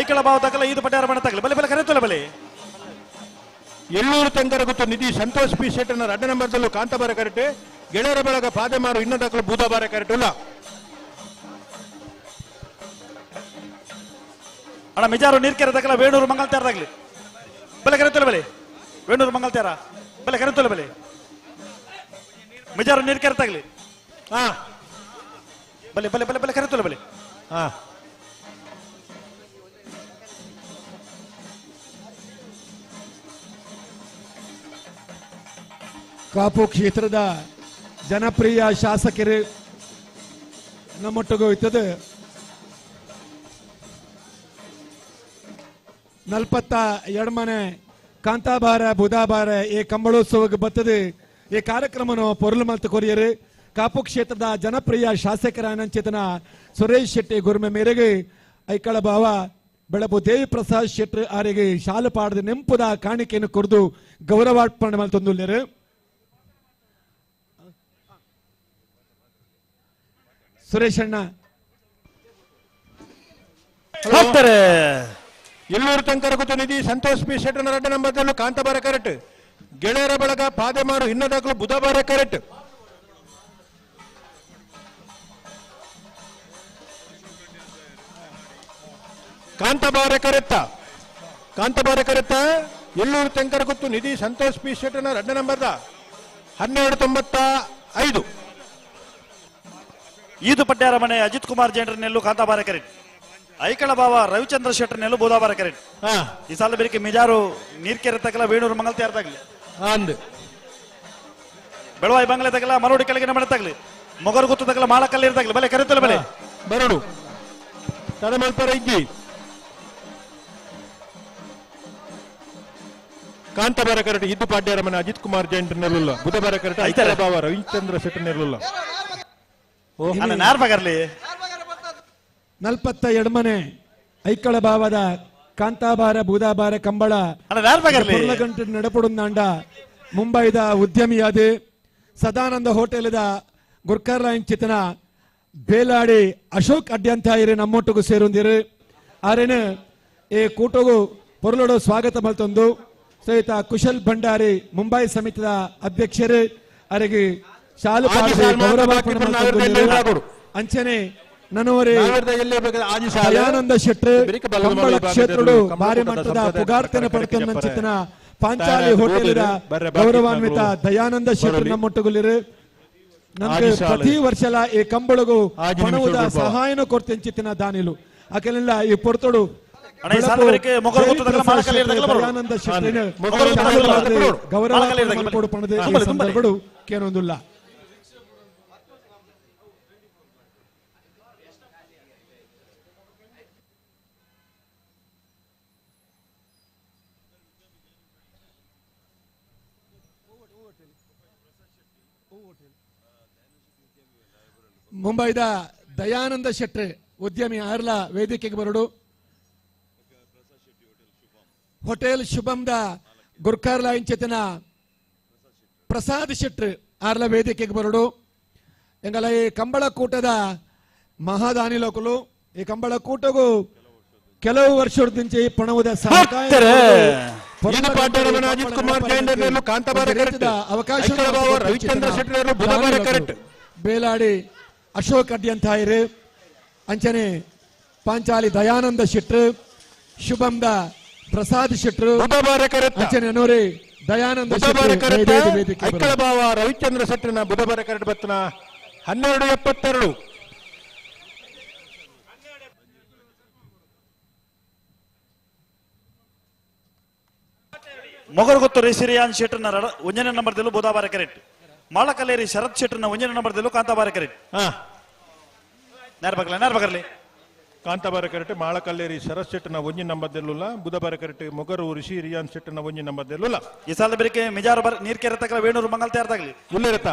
ಐಕಳ ಭಾವ ತಗಲ ಇದು ಪಟ್ಯಾರ ಮನೆ ತಗಲು ಬಲೆ ಬಲೆ ಕರೆತಲ್ಲ ಬಲೆ. ಎಲ್ಲೂರು ತೆಂಕರ ಗೊತ್ತು ನಿಧಿ ಸಂತೋಷ್ ಪಿ ಶೆಟ್ಟರ್ನ ರಡ್ಡ ನಂಬರ್ದಲ್ಲೂ ಕಾಂತಾಬಾರ ಕರೆಟ್. ಗೆಳೆಯರ ಬಳಗ ಪಾದೆಮಾರು ಇನ್ನ ತಗಲು ಬೂದಾಬಾರ ಕರೆಟ್ ಉಲ್ಲ. ಅಣ್ಣ ಮಿಜಾರು ನೀರ್ಕೆರೆ ತಗಲ ವೇಣೂರು ಮಂಗಲ್ ತಯಾರ ತಗಲಿ ಬಲೆ ಕರೆತಲ್ಲ ಬಲೆ ವೇಣೂರು ಮಂಗಲ್ ತಯಾರ ಬಲೆ ಕರೆತಲ್ಲ ಬಲೆ ಮಿಜಾರು ನೀರ್ಕೆರೆ ತಗಲಿ ಬಲೆ ಬಲೆ ಬಲೆ ಬಲೆ ಕರೆತಲ್ಲ ಬಲೆ. ಕಾಪು ಕ್ಷೇತ್ರದ ಜನಪ್ರಿಯ ಶಾಸಕರು ನಮ್ಮೊಟ್ಟಿಗೂ ಇತ್ತದು 42 ಮನೆ ಕಾಂತಾಬಾರ ಬುಧಾಬಾರ ಈ ಕಂಬಳೋತ್ಸವಕ್ಕೆ ಬರ್ತದೆ. ಈ ಕಾರ್ಯಕ್ರಮನು ಪೊರಲು ಮಲ್ತು ಕೊರಿಯರು ಕಾಪು ಕ್ಷೇತ್ರದ ಜನಪ್ರಿಯ ಶಾಸಕರ ಅನಂಚಿತನ ಸುರೇಶ್ ಶೆಟ್ಟಿ ಗುರುಮೆ ಮೇರೆಗೆ ಐಕಳ ಭಾವ ಬೆಳಪು ದೇವಿ ಪ್ರಸಾದ್ ಶೆಟ್ಟಿ ಆರಿಗೆ ಶಾಲು ಪಾಡದ ನೆಂಪುದ ಕಾಣಿಕೆಯನ್ನು ಕೊರದು ಗೌರವಾರ್ಪಣೆ ಮಲ್ತೊಂದುಲ್ಲೇರು. ಸುರೇಶ್ ಅಣ್ಣ ಹೋಗ್ತಾರೆ. ಎಲ್ಲೂರು ತನಕ ನಿಧಿ ಸಂತೋಷ್ ಪಿ ಶೆಟ್ಟನ 2 ನಂಬರ್ದಲ್ಲೂ ಕಾಂತಾಬಾರ ಕರೆಕ್ಟ್. ಗೆಳೆಯರ ಬಳಗ ಪಾದೆಮಾರು ಇನ್ನದಾಗಲೂ ಬುಧಬಾರ ಕರೆಕ್ಟ್. ಕಾಂತಾಬಾರ ಕರೆಕ್ಟ, ಕಾಂತಾಬಾರ ಕರೆಕ್ಟ. ಎಲ್ಲೂರು ತೆಂಕರ ಗೊತ್ತು ನಿಧಿ ಸಂತೋಷ್ ಪಿ ಶೆಟ್ಟನ 2 ನಂಬರ್ದ 12.95. ಈದು ಪಡ್ಯಾರ ಮನೆ ಅಜಿತ್ ಕುಮಾರ್ ಜೈನ್ರನ್ನೆಲ್ಲೂ ಕಾಂತಾಬಾರ ಕರೆಕ್ಟ್. ಐಕಳ ಬಾವ ರವಿಚಂದ್ರ ಶೆಟ್ಟರ್ನೆಲ್ಲೂ ಬುಧಾಬಾರ ಕರೆಕ್ಟ್. ಈ ಸಾಲ ಬೆಳಿಗ್ಗೆ ಮಿಜಾರು ನೀರ್ಕೆರೆ ತಗಲ ವೇಣೂರು ಮಂಗಲ್ತಿಯಾರ ತಗಲಿ ಬೆಳವಾಯಿ ಬಂಗ್ಲೆ ತಗಲ ಮರೋಡಿ ಕೆಳಗಿನ ಮನೆ ತಗಲಿ ಮೊಗರು ಗುತ್ತು ತಗಲ ಮಾಳಕಲ್ಲಿ ತಗಲಿ ಬಲೆ ಕರೆತಲ ಬಲೆ ಬರಡು ತಡಮಲ್ಪರ ಇದ್ದಿ ಕಾಂತಾಬಾರ ಕರೆಕ್ಟ್. ಇದ್ದು ಪಾಡ್ಯಾರ ಮನೆ ಅಜಿತ್ ಕುಮಾರ್ ಜೈನ್ ನೆಲ್ಲುಲ್ಲ ಬುಧಬಾರ ಕರೆಕ್ಟ್. ಐಕಳ ಬಾವ ರವಿಚಂದ್ರ ಶೆಟ್ಟರ್ ನೆಲ್ಲುಲ್ಲ. ನಾರ್ಬಗರ್ಲಿ 42 ಮನೆ ಐಕಳ ಭಾವದ ಕಾಂತಾಬಾರ ಬೂದಾಬಾರ ಕಂಬಳ ಗಂಟೆ ನಡಪಡುಂದಾಂಡ ಮುಂಬೈದ ಉದ್ಯಮಿಯಾದ ಸದಾನಂದ ಹೋಟೆಲ್ದ ಗುರ್ಕರ್ಲಾಯನ್ ಚಿತನ ಬೇಲಾಡಿ ಅಶೋಕ್ ಅಡ್ಯಂತಾಯಿರು ನಮ್ಮೊಟ್ಟಿಗೂ ಸೇರುಂದಿರು. ಆರೇನು ಈ ಕೂಟಗೂ ಪೊರಲೋಡು ಸ್ವಾಗತ ಮಲ್ತೊಂದು ಸಹಿತ ಕುಶಲ್ ಭಂಡಾರಿ ಮುಂಬೈ ಸಮಿತಿಯ ಅಧ್ಯಕ್ಷರು ಅರೆಗೆ ಶಾಲು ಗೌರವ ಅಂಚನೆ ನನವರೇ ದಯಾನಂದ ಶೆಟ್ಟರ್ ಕಂಬಳ ಕ್ಷೇತ್ರಡು ಭಾರಿ ಮಟ್ಟದ ಪುಗಾರ್ತನೆ ಪಡೆತಂಚಿತನ ಪಾಂಚಾಲಿ ಹೋಟೆಲ್ ಗೌರವಾನ್ವಿತ ದಯಾನಂದ ಶೆಟ್ಟರ್ ನಮ್ಮೊಟ್ಟುಗುಲಿರು. ನಮ್ಗೆ ಪ್ರತಿ ವರ್ಷಲ ಈ ಕಂಬಳಗೂ ಪಣವುದ ಸಹಾಯನ ಕೊಡ್ತೆಂಚಿತನ ದಾನಿಲು ಅಕೆಲ್ಲ ಈ ಪೊರ್ತೋಡು ದಯಾನಂದ ಶೆಟ್ಟರ್ ಗೌರವ ಪಣದ ಸಂದರ್ಭಡು ಕೇನೊಂದುಲ್ಲ. ಮುಂಬೈದ ದಯಾನಂದ ಶೆಟ್ಟಿ ಉದ್ಯಮಿ ಆರ್ಲ ವೇದಿಕೆಗೆ ಬರಡು. ಹೋಟೆಲ್ ಶುಭಂದ ಗುರ್ಕಾರ್ಲ ಇಂಚೆತನ ಪ್ರಸಾದ್ ಶೆಟ್ಟಿ ಆರ್ಲ ವೇದಿಕೆಗೆ ಬರಡು. ಎಂಗಲ ಈ ಕಂಬಳಕೂಟದ ಮಹಾದಾನಿಲೋಕಲು ಈ ಕಂಬಳಕೂಟಗೂ ಕೆಲವು ವರ್ಷದಿಂದ ಪಣವುದ ಅವಕಾಶ ಬೇಲಾಡಿ ಅಶೋಕ್ ಅಡ್ಯಂತಾಯಿರು ಅಂಚನೆ ಪಾಂಚಾಲಿ ದಯಾನಂದ ಶೆಟ್ರು ಶುಭಂದ ಪ್ರಸಾದ್ ಶೆಟ್ರು ಅಂಚನೆ ನೂರಿ ದಯಾನಂದ ಐಕಳಬಾವ ರವಿಚಂದ್ರ ಶೆಟ್ಟರ್ನ ಬುಧಬಾರ ಕರೆಕ್ಟ್ ಬತ್ತನ 12.72. ಮೊಗರುಗೊತ್ತು ರೇಸಿರಿಯಾನ್ ಶೆಟ್ಟರ್ನ 1ನೇ ನಂಬರ್ದಲ್ಲೂ ಬುಧಬಾರ ಕರೆಕ್ಟ್. ಮಾಳಕಲ್ಲೇರಿ ಶರತ್ ಶೆಟ್ಟರ್ನ 1ನೇ ನಂಬರ್ದಲ್ಲೂ ಕಾಂತಾಬಾರ ಕರೆಕ್ಟ್. ನೇರಬಗರ್ಲಿ ಕಾಂತಾಬಾರ ಕರೆಕ್ಟ್. ಮಾಳಕಲ್ಲೇರಿ ಶರತ್ ಶೆಟ್ಟರ್ನ 1 ನಂಬರ್ದಲ್ಲೂ ಬುಧಬಾರ ಕರೆಕ್ಟ್. ಮೊಗರು ಋಷಿ ರಿಯಾನ್ ಶೆಟ್ಟರ್ನ 1 ನಂಬರ್ದಲ್ಲೂ. ಈ ಸಾಲ ಬೆಳಿಗ್ಗೆ ಮಿಜಾರು ನೀರ್ಕೆರೆ ತಗಲ ವೇಣೂರು ಮಂಗಲ್ತಿಯಾರ ತಗಲಿ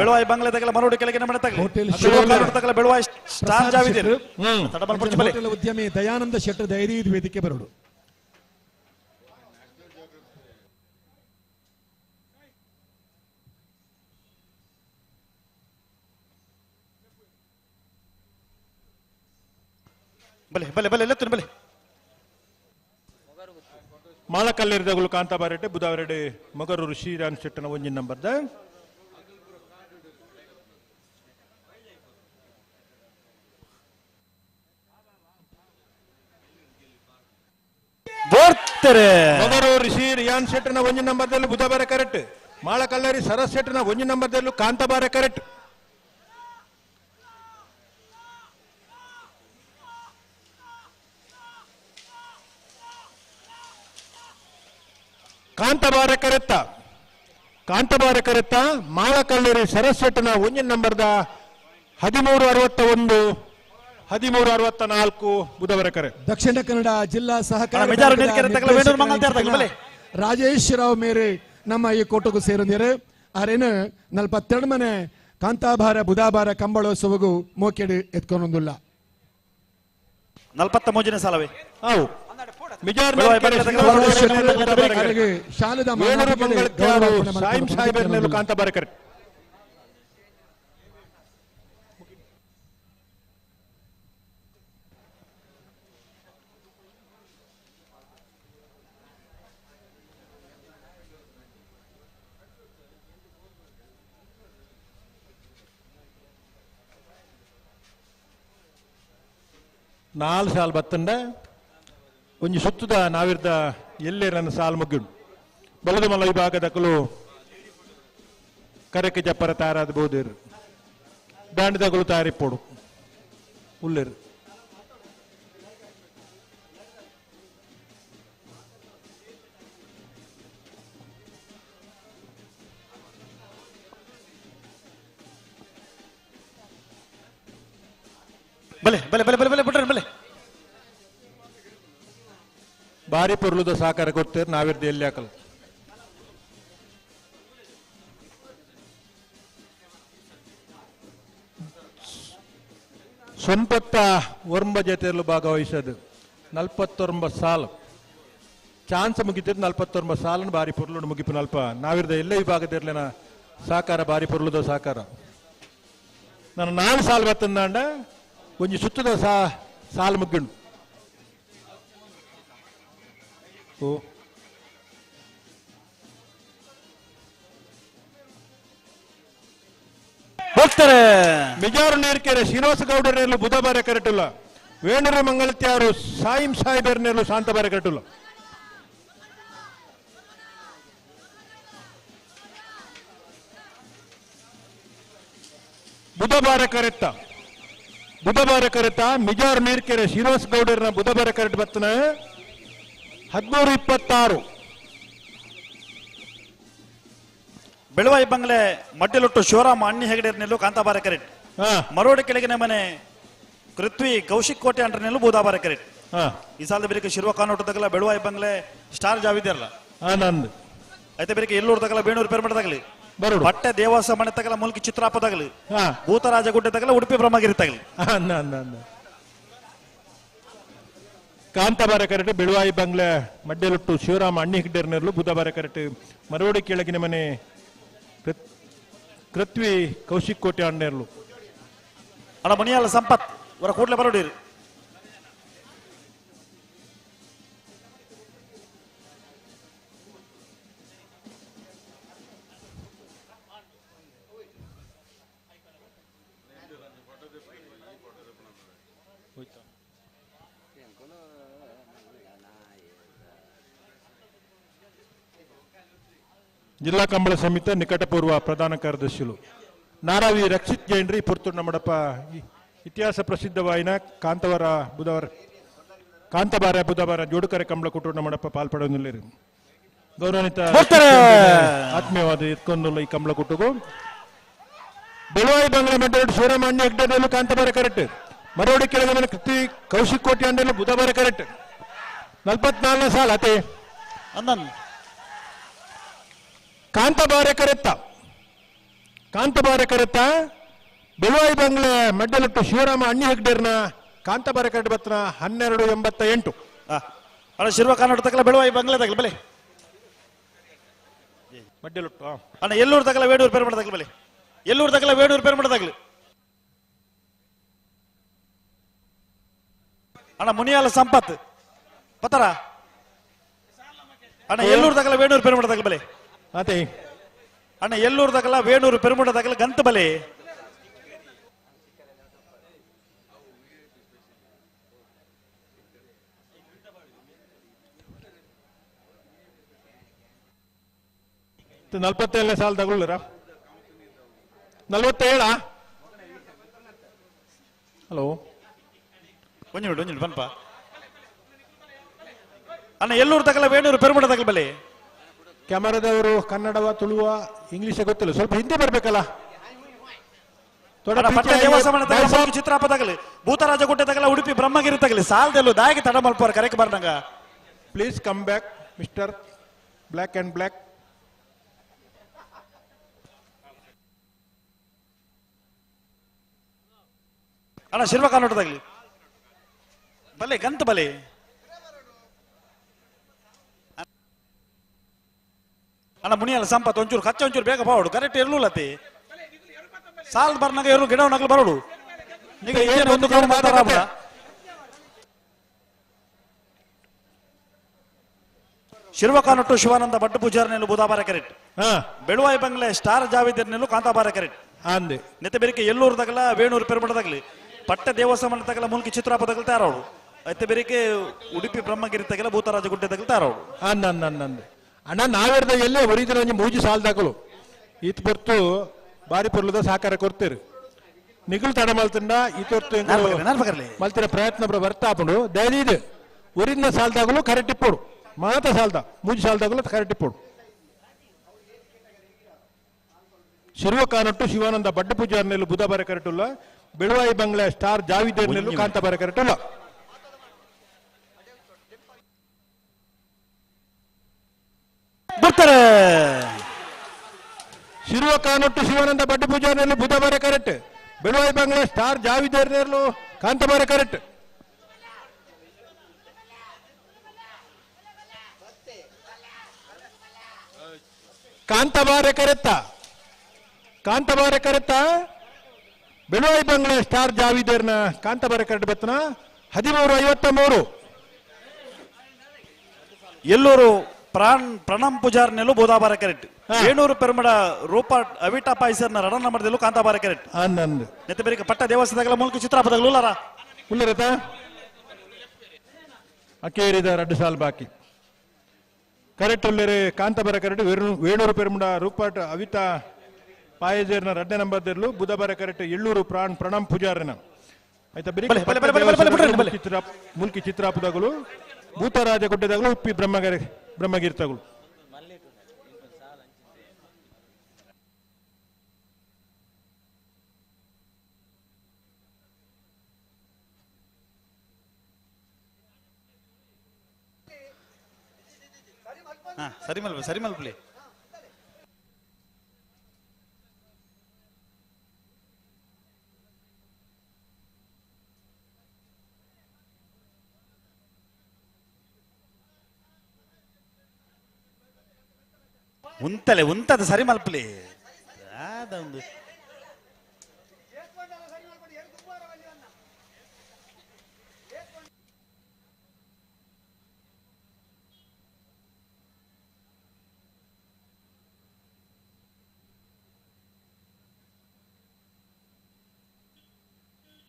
ಬೆಳವಾಯಿ ಬಂಗ್ಲೆ ತಗಲ ಮರೋಡಿ ಕೆಳಗಿನ ಮನೆ ತಗಲಿ ತಗಲ ಬೆಳವಾಯಿ ಸ್ಟಾರ್ ಜಾವಿದೆ ಉದ್ಯಮಿ ದಯಾನಂದ ಶೆಟ್ಟರ್ ಧೈರ್ಯ ವೇದಿಕೆ ಬರೋಡು. ಬಲೆ ಬಲೆ ಬಲೆ ಎತ್ತುನು ಬಲೆ ಮಾಳಕಲ್ಲೇರಿದಗಳು ಕಾಂತಾಬಾರೆಡ್ಡೆ ಬುಧವಾರೆಡ್ಡೆ ಮೊಗರೂರು ಶ್ರೀರಾಮ್ ಶೆಟ್ಟನ 1 ನಂಬರ್ದ ಬೋರ್ತಾರೆ. ಮೊಗರೂರು ಶ್ರೀ ರಿಯಾನ್ ಶೆಟ್ಟನ 1 ನಂಬರ್ದಲ್ಲೂ ಬುಧವಾರ ಕರೆಕ್ಟ್. ಮಾಳಕಲ್ಲೇರಿ ಸರಸ್ ಶೆಟ್ಟನ 1 ನಂಬರ್ದಲ್ಲೂ ಕಾಂತಾಬಾರೆ ಕರೆಕ್ಟ್. ಕಾಂತಾಬಾರ ಕರೆತ್ತ ಕಾಂತಬಾರ ಕರೆತ್ತ ಮಾಳಕಲ್ಲೂರಿ ಸರಸ್ವತನ ಒಂಜಿನ ನಂಬರ್ದ 1361 1364 ಬುಧವಾರ ಕರೆ. ದಕ್ಷಿಣ ಕನ್ನಡ ಜಿಲ್ಲಾ ಸಹಕಾರ ರಾಜೇಶ್ ರಾವ್ ಮೇರೆ ನಮ್ಮ ಈ ಕೋಟಗೂ ಸೇರಂದಿರು. ಆರೇನು 42 ಮನೆ ಕಾಂತಾಭಾರ ಬುಧಾಬಾರ ಕಂಬಳೋತ್ಸವಗೂ ಮೋಕೆಡು ಎತ್ಕೊಂಡೊಂದುಲ್ಲ. 43ನೇ ಸಾಲವೇ ಕಾಂತಾಬಾರ ಕರೆ. ನಾಲ್ ಸಾಲ್ ಬತ್ತಂಡ ಒಂಜಿ ಸುತ್ತದ ನಾವಿರ್ದ ಎಲ್ಲೇ ನನ್ನ ಸಾಲ್ ಮುಗ್ಯುಂಡು. ಬಲದ ಮಲ್ಲ ವಿಭಾಗದಕಲು ಕರೆಕ್ಕೆ ಜಪ್ಪರ ತಯಾರಾದ ಬೋದೇರು ಬ್ಯಾಂಡ್ದಗಳು ತಯಾರಿಪ್ಪೋಡು ಉಲ್ಲೇರು. ಬಲೆ ಬಲೆ ಬಲೆ ಬಲೆ ಬಲೆ ಬಿಟ್ರೆ ಬಲೆ ಬಾರಿ ಪೊರ್ಲುದ ಸಹಕಾರ ಕೊಡ್ತೇವೆ ನಾವಿರ್ದ ಎಲ್ಲಿ ಹಾಕಲ್ಲ. ಸೊಂಪತ್ತ ಒರ್ಂಬ ಜೊತೆಯಲ್ಲೂ ಭಾಗವಹಿಸೋದು 49 ಸಾಲು ಚಾನ್ಸ್ ಮುಗಿತಿದ್ದು 49 ಸಾಲನ್ನು ಬಾರಿ ಪೊರ್ಲುಡು ಮುಗಿಪು ನಲ್ಪ ನಾವಿರ್ದ ಎಲ್ಲೇ ವಿಭಾಗದಿರ್ಲಿನ ಸಹಕಾರ ಬಾರಿ ಪೊರ್ಲುದ ಸಹಕಾರ. ನಾನು 4 ಸಾಲು ಬತ್ತಂದಾಂಡ ಒಂಜಿ ಸುತ್ತದ ಸಾಲು ಮುಗ್ಗುಂಡು. ಓ ಹೋಗ್ತಾರೆ ಮಿಜಾರು ನೀರ್ಕೆರೆ ಶ್ರೀನಿವಾಸ ಗೌಡರನೆಲ್ಲ ಬುಧಬಾರ ಕರೆಟುಲ್ಲ. ವೇಣೂರು ಮಂಗಳತ್ಯಾರು ಸಾಯಿಂ ಸಾಹಿಬರ್ನೆಲ್ಲ ಶಾಂತಬಾರ ಕರೆಟುಲ್ಲ. ಬುಧಬಾರ ಕರೆತ್ತ ಬುಧಬಾರ ಕರೆತ ಮಿಜಾರ್ ನೀರ್ಕೆರೆ ಶ್ರೀನಿವಾಸ ಗೌಡರನ ಬುಧಬಾರ ಕರೆಟ್ ಬತ್ತನ 1326. ಬೆಳವಾಯಿ ಬಂಗ್ಲೆ ಮಡ್ಡಿಲೊಟ್ಟು ಶಿವರಾಮ ಅಣ್ಣಿ ಹೆಗಡೆ ನೆಲ್ಲು ಕಾಂತಾಬಾರ ಕರೆಟ್. ಮರೋಡಿ ಕೆಳಗಿನ ಮನೆ ಕೃತ್ವಿ ಕೌಶಿಕ್ ಕೋಟೆ ಅಂಟ್ರ ನೆಲ್ಲು ಬೂದಾಬಾರ ಕರೆಟ್. ಈ ಸಾಲದ ಬೇರೆ ಶಿರುವ ಕಾನೋಟ ತಗಲ ಬೆಳವಾಯಿ ಬಂಗ್ಲೆ ಸ್ಟಾರ್ ಜಾವಿದ್ಯಾರಲ್ಲ ಆನಂದ್ ಐತೆ ಬೇರೆ ಎಲ್ಲೂರು ತಗಲ ಬೇಣೂರು ಪೆರ್ಮಠ ತಗಲಿ ಬಟ್ಟೆ ದೇವಸ ಮನೆ ತಗಲ ಮುಲ್ಕಿ ಚಿತ್ರಾಪ ತಗಲಿ ಭೂತರಾಜ ಗುಡ್ಡೆ ತಗಲ ಉಡುಪಿ ಬ್ರಹ್ಮಗಿರಿ ತಗಲಿ. ಕಾಂತಾಬಾರ ಕರೆಟ್ ಬೆಳುವಾಯಿ ಬಂಗ್ಲೆ ಮಡ್ಡೆಲೊಟ್ಟು ಶಿವರಾಮ ಅಣ್ಣಿ ಹೆಗ್ಡೇರ್ನೆರ್ಲು ಬುಧಬಾರ ಕರೆಟ್ ಮರೋಡಿ ಕೆಳಗಿನ ಮನೆ ಕೃತ್ವಿ ಕೌಶಿಕ್ ಕೋಟೆ ಅಣ್ಣೇರ್ಲು. ಅಣ್ಣ ಮುನಿಯಾಲ ಸಂಪತ್ ಅವರ ಕೂಡಲೇ ಬರೋಡಿರಿ. ಜಿಲ್ಲಾ ಕಂಬಳ ಸಮಿತಿ ನಿಕಟಪೂರ್ವ ಪ್ರಧಾನ ಕಾರ್ಯದರ್ಶಿಗಳು ನಾರಾವಿ ರಕ್ಷಿತ್ ಜೈನ್ರಿ ಪುರ್ತೂರು ನಮ್ಮಡಪ್ಪ ಇತಿಹಾಸ ಪ್ರಸಿದ್ಧವಾಯಿನ ಕಾಂತವರ ಬುಧವಾರ ಕಾಂತಬಾರ ಬುಧವಾರ ಜೋಡುಕರೆ ಕಂಬಳ ಕುಟುಂಬ ನಮ್ಮಡಪ್ಪ ಪಾಲ್ಪಡೋದಿಲ್ಲ. ಗೌರವಾನ್ವಿತ ಆತ್ಮೀಯವಾದ ಎತ್ಕೊಂಡು ಈ ಕಂಬಳ ಕುಟುಗು ಬೆಳವಾಯಿ ಬಂಗ್ಲೆ ಮಂಡಳಿ ಶಿವರಾಮಣ್ಯ ಹೆಗ್ಡೆಯಲ್ಲೂ ಕಾಂತಬಾರ ಕರೆಕ್ಟ್. ಮರೋಡಿ ಕೆಳಗೆ ಕೃತಿ ಕೌಶಿಕ್ ಕೋಟೆ ಅಂಡಲ್ಲೂ ಬುಧವಾರ ಕರೆಕ್ಟ್. 44ನೇ ಸಾಲ ಅತೆ ಅಂದನ್ ಕಾಂತಬಾರ ಕರೆತ್ತ ಕಾಂತಬಾರ ಕರೆತ್ತ ಬೆಳುವಾಯಿ ಬಂಗ್ಲೆ ಮಡ್ಡಲಟ್ಟು ಶಿವರಾಮ ಅಣ್ಣಿ ಹೆಗ್ಡೇರ್ನ ಕಾಂತಬಾರ ಕರೆಟ್ ಬತ್ನ 1288. ಅಣ್ಣ ಶಿರ್ವ ಕನ್ನಡ ತಗಲ ಬೆಳುವಾಯಿ ಬಂಗ್ಲೆ ತಗಲ ಬಲೆ ಮಡ್ಡಲೊಟ್ಟು ಅಣ್ಣ ಎಲ್ಲೂರು ತಗಲ ವೇಡೂರು ಪೆರ್ಮಠ ತಗಲ ಬಲೆ ಎಲ್ಲೂರು ತಗಲ ವೇಡೂರು ಪೆರ್ಮಠ ತಗಲು. ಅಣ್ಣ ಮುನಿಯಾಲ ಸಂಪತ್ ಪತರ ಅಣ್ಣ ಎಲ್ಲೂರು ತಗಲ ವೇಣೂರು ಪೆರ್ಮಠ ತಗಲ ಬಲೆ ಅದೇ ಅಣ್ಣ ಎಲ್ಲೂರು ತಗಲ ವೇಣೂರು ಪೆರುಮುಡ ತಗಲ ಗಂತ ಬಲೆ. 47ನೇ ಸಾಲ ತಗೊಳ್ಳರ 47. ಹಲೋ ಒಂಜಿ ಮಿನಿಟ್ ಒಂಜಿ ಮಿನಿಟ್ ಬನ್ಪ. ಅಣ್ಣ ಎಲ್ಲೂರು ತಗಲ ವೇಣೂರು ಪೆರುಮುಡ ತಗಲ ಬಲೆ. ಕ್ಯಾಮರಾದವರು ಕನ್ನಡವ ತುಳುವ ಇಂಗ್ಲಿಷ್ ಗೊತ್ತಿಲ್ಲ, ಸ್ವಲ್ಪ ಹಿಂದೆ ಬರಬೇಕಲ್ಲ. ಚಿತ್ರಾಪ ತಗಲಿ, ಭೂತರಾಜ ಗುಡ್ಡೆ ತಗಲ, ಉಡುಪಿ ಬ್ರಹ್ಮಗಿರಿ ತಗಲಿ, ಸಾಲದಲ್ಲೂ ದಾಯಿಗೆ ತಡ ಮಲ್ಪೋರ್ ಕರೆಕ್ ಬರ್ನಂಗ. Please come back mister black and black. ಅಣ್ಣ ಶಿರ್ವ ಕಾನೋಟ ತಗಲಿ, ಬಲೆ ಗಂತ ಬಲೆ. ಅಣ್ಣ ಮುನಿಯಲ್ಲ ಸಂಪತ್ ಒಂಚೂರು ಕಚ್ಚ ಒಂಚೂರು ಬೇಗ ಬಾವಡು, ಕರೆಕ್ಟ್ ಇರ್ಲೂಲತಿ ಸಾಲ್ ಬರ್ನಾಗ ಇರು ಗಿಡ ನಗಲು ಬರೋಡು. ಈಗ ಏನು ಒಂದು ಕಾಲ ಮಾತಾಡ. ಶಿರ್ವಕಾನೊಟ್ಟು ಶಿವಾನಂದ ಭಟ್ ಪೂಜಾರ್ನೆಲ್ಲು ಬುಧಾಬಾರ ಕರೆಕ್ಟ್, ಬೆಳುವಾಯಿ ಬಂಗ್ಲೆ ಸ್ಟಾರ್ ಜಾವಿದರ್ನೆಲ್ಲು ಕಾಂತಾಬಾರ ಕರೆಕ್ಟ್. ನೆತ್ತೆ ಬೆರಿಕೆ ಎಲ್ಲೂರು ತಗಲ, ವೇಣೂರು ಪೆರುಮಡ ತಗಲಿ, ಪಟ್ಟ ದೇವಸ್ಥಾನ ತಗಲ, ಮುಲ್ಕಿ ಚಿತ್ರಾಪ ತಗಲ ತಾರವಳು. ಐತೆ ಬೆರಿಕೆ ಉಡುಪಿ ಬ್ರಹ್ಮಗಿರಿ ತಗಲ, ಭೂತರಾಜ ಗುಡ್ಡೆ ತಗಲ ತಾರವಳು. ಅಣ್ಣ ನಾವೇರ್ದ ಎಲ್ಲೇ ಹೊರಿದ್ರೆ ಒಂಜಿ ಮೂಜಿ ಸಾಲ್ ದಾಕಲು ಈತ್ ಪೊರ್ತು ಬಾರಿ ಪೊರ್ಲುದ ಸಹಕಾರ ಕೊಡ್ತೀರಿ. ನಿಗುಲು ತಡ ಮಲ್ತಂಡ ಈತೊರ್ತು ಮಲ್ತಿನ ಪ್ರಯತ್ನ ಬರ್ತಾ ಆಪುಂಡು. ದಯದೀದು ಒರಿನ ಸಾಲ್ದಾಗಲು ಕರೆಕ್ಟ್ ಇಪ್ಪೋಡು, ಮಾತ ಸಾಲ್ದ ಮೂಜಿ ಸಾಲ್ದಾಗಲು ಕರೆಕ್ಟ್ ಇಪ್ಪೋಡು. ಶಿರ್ವಕಾನೊಟ್ಟು ಶಿವಾನಂದ ಬಡ್ಡ ಪೂಜಾರ್ನೆಲ್ಲು ಬುಧಬಾರ ಕರೆಕ್ಟ್ ಉಲ್ಲ, ಬೆಳುವಾಯಿ ಬಂಗ್ಲೆ ಸ್ಟಾರ್ ಜಾವಿದೇರ್ನೆಲ್ಲು ಕಾಂತಾಬಾರ ಕರೆಕ್ಟ್ ಉಲ್ಲ. ಬರ್ತಾರೆ ಶಿರ್ವಕಾನೊಟ್ಟು ಶಿವಾನಂದ ಭಟ್ ಪೂಜಾರ್ನೆಲ್ಲು ಬುಧಬಾರ ಕರೆಕ್ಟ್, ಬೆಳುವಾಯಿ ಬಂಗ್ಲೆ ಸ್ಟಾರ್ ಜಾವಿದೇರ್ನೆಲ್ಲು ಕಾಂತಾಬಾರ ಕರೆಕ್ಟ್. ಕಾಂತಾಬಾರ ಕರೆತ್ತ, ಕಾಂತಾಬಾರ ಕರೆತ್ತ, ಬೆಳುವಾಯಿ ಬಂಗ್ಲೆ ಸ್ಟಾರ್ ಜಾವಿದೇರ್ನ ಕಾಂತಾಬಾರ ಕರೆಕ್ಟ್ ಬತ್ತನ 13:53. ಎಲ್ಲೂರು ಪ್ರಾಣ್ ಪ್ರಣಮ್ ಪೂಜಾರ್ನೆಲ್ಲು ಬೋಧಾಬಾರ ಕರೆಕ್ಟ್, ವೇಣೂರು ಪೆರುಮಡ ರೂಪ ಅವಿಟಾ ಪಾಯ್ಸರ್ನ ರಡನ ಮರದಲ್ಲೂ ಕಾಂತಾಬಾರ ಕರೆಕ್ಟ್. ನೆತ್ತೆ ಬೇರೆ ಪಟ್ಟ ದೇವಸ್ಥಾನಗಳ ಮೂಲಕ ಚಿತ್ರಾಪದಗಳು ಉಲ್ಲಾರ ಉಲ್ಲರತ ಅಕ್ಕೇರಿದ ರಡ್ಡು ಸಾಲ್ ಬಾಕಿ ಕರೆಕ್ಟ್ ಉಲ್ಲೇರೆ ಕಾಂತಾಬಾರ ಕರೆಕ್ಟ್. ವೇಣೂರು ಪೆರುಮಡ ರೂಪಾಟ್ ಅವಿತಾ ಪಾಯಜರ್ನ ರಡ್ಡೆ ನಂಬರ್ ದೆರ್ಲು ಬುಧಬಾರ ಕರೆಕ್ಟ್ ಎಳ್ಳೂರು ಪ್ರಾಣ್ ಪ್ರಣಮ್ ಪೂಜಾರ್ನ. ಆಯ್ತಾ ಚಿತ್ರ ಮುಲ್ಕಿ ಚಿತ್ರಾಪದಗಳು ಭೂತರಾಜ ಗುಡ್ಡೆದಾಗಲು ಉಪ್ಪಿ ಬ್ರಹ್ಮಗಿರಿ ಬ್ರಹ್ಮಗಿರಿ ತಗಳು. ಸರಿ ಮಲ್ಪ ಸರಿ ಮಲ್ಪಲಿ. ಉಂತಲೆ ಉಂತದ ಸರಿ ಮಲ್ಪಲಿ ಒಂದು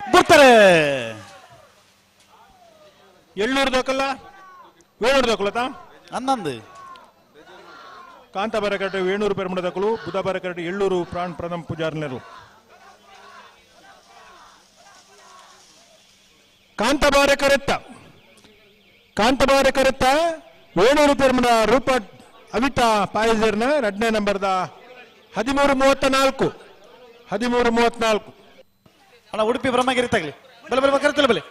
ಬರ್ತಾರೆ. ಎಳ್ಳೂರು ದೋಕಲ್ಲ ವೇಣೂರು ದೋಕಲತ ಅನ್ನಂದು ಕಾಂತಾಬಾರ ಕರೆಕ್ಟ್ ವೇಣೂರು ಪೆರುಮಡದಕಲು ಬುಧಬಾರ ಕರೆಕ್ಟ್ ಎಳ್ಳೂರು ಪ್ರಾಣ್ ಪ್ರಥಮ್ ಪೂಜಾರ್ನೆರು. ಕಾಂತಾಬಾರ ಕರೆತ್ತ, ಕಾಂತಾಬಾರ ಕರೆತ್ತ, ವೇಣೂರು ಪೆರುಮಡ ರೂಪ ಅವಿತಾ ಪಾಯಜರ್ನ ರಡ್ನೇ ನಂಬರ್ದ 13:34 13:34. ಅಣ್ಣ ಉಡುಪಿ ಬ್ರಹ್ಮಗಿರಿ ತಗಲಿ ಬಲೆ ಬಲೆ ಕರೆತಲೆ ಬಲೆ.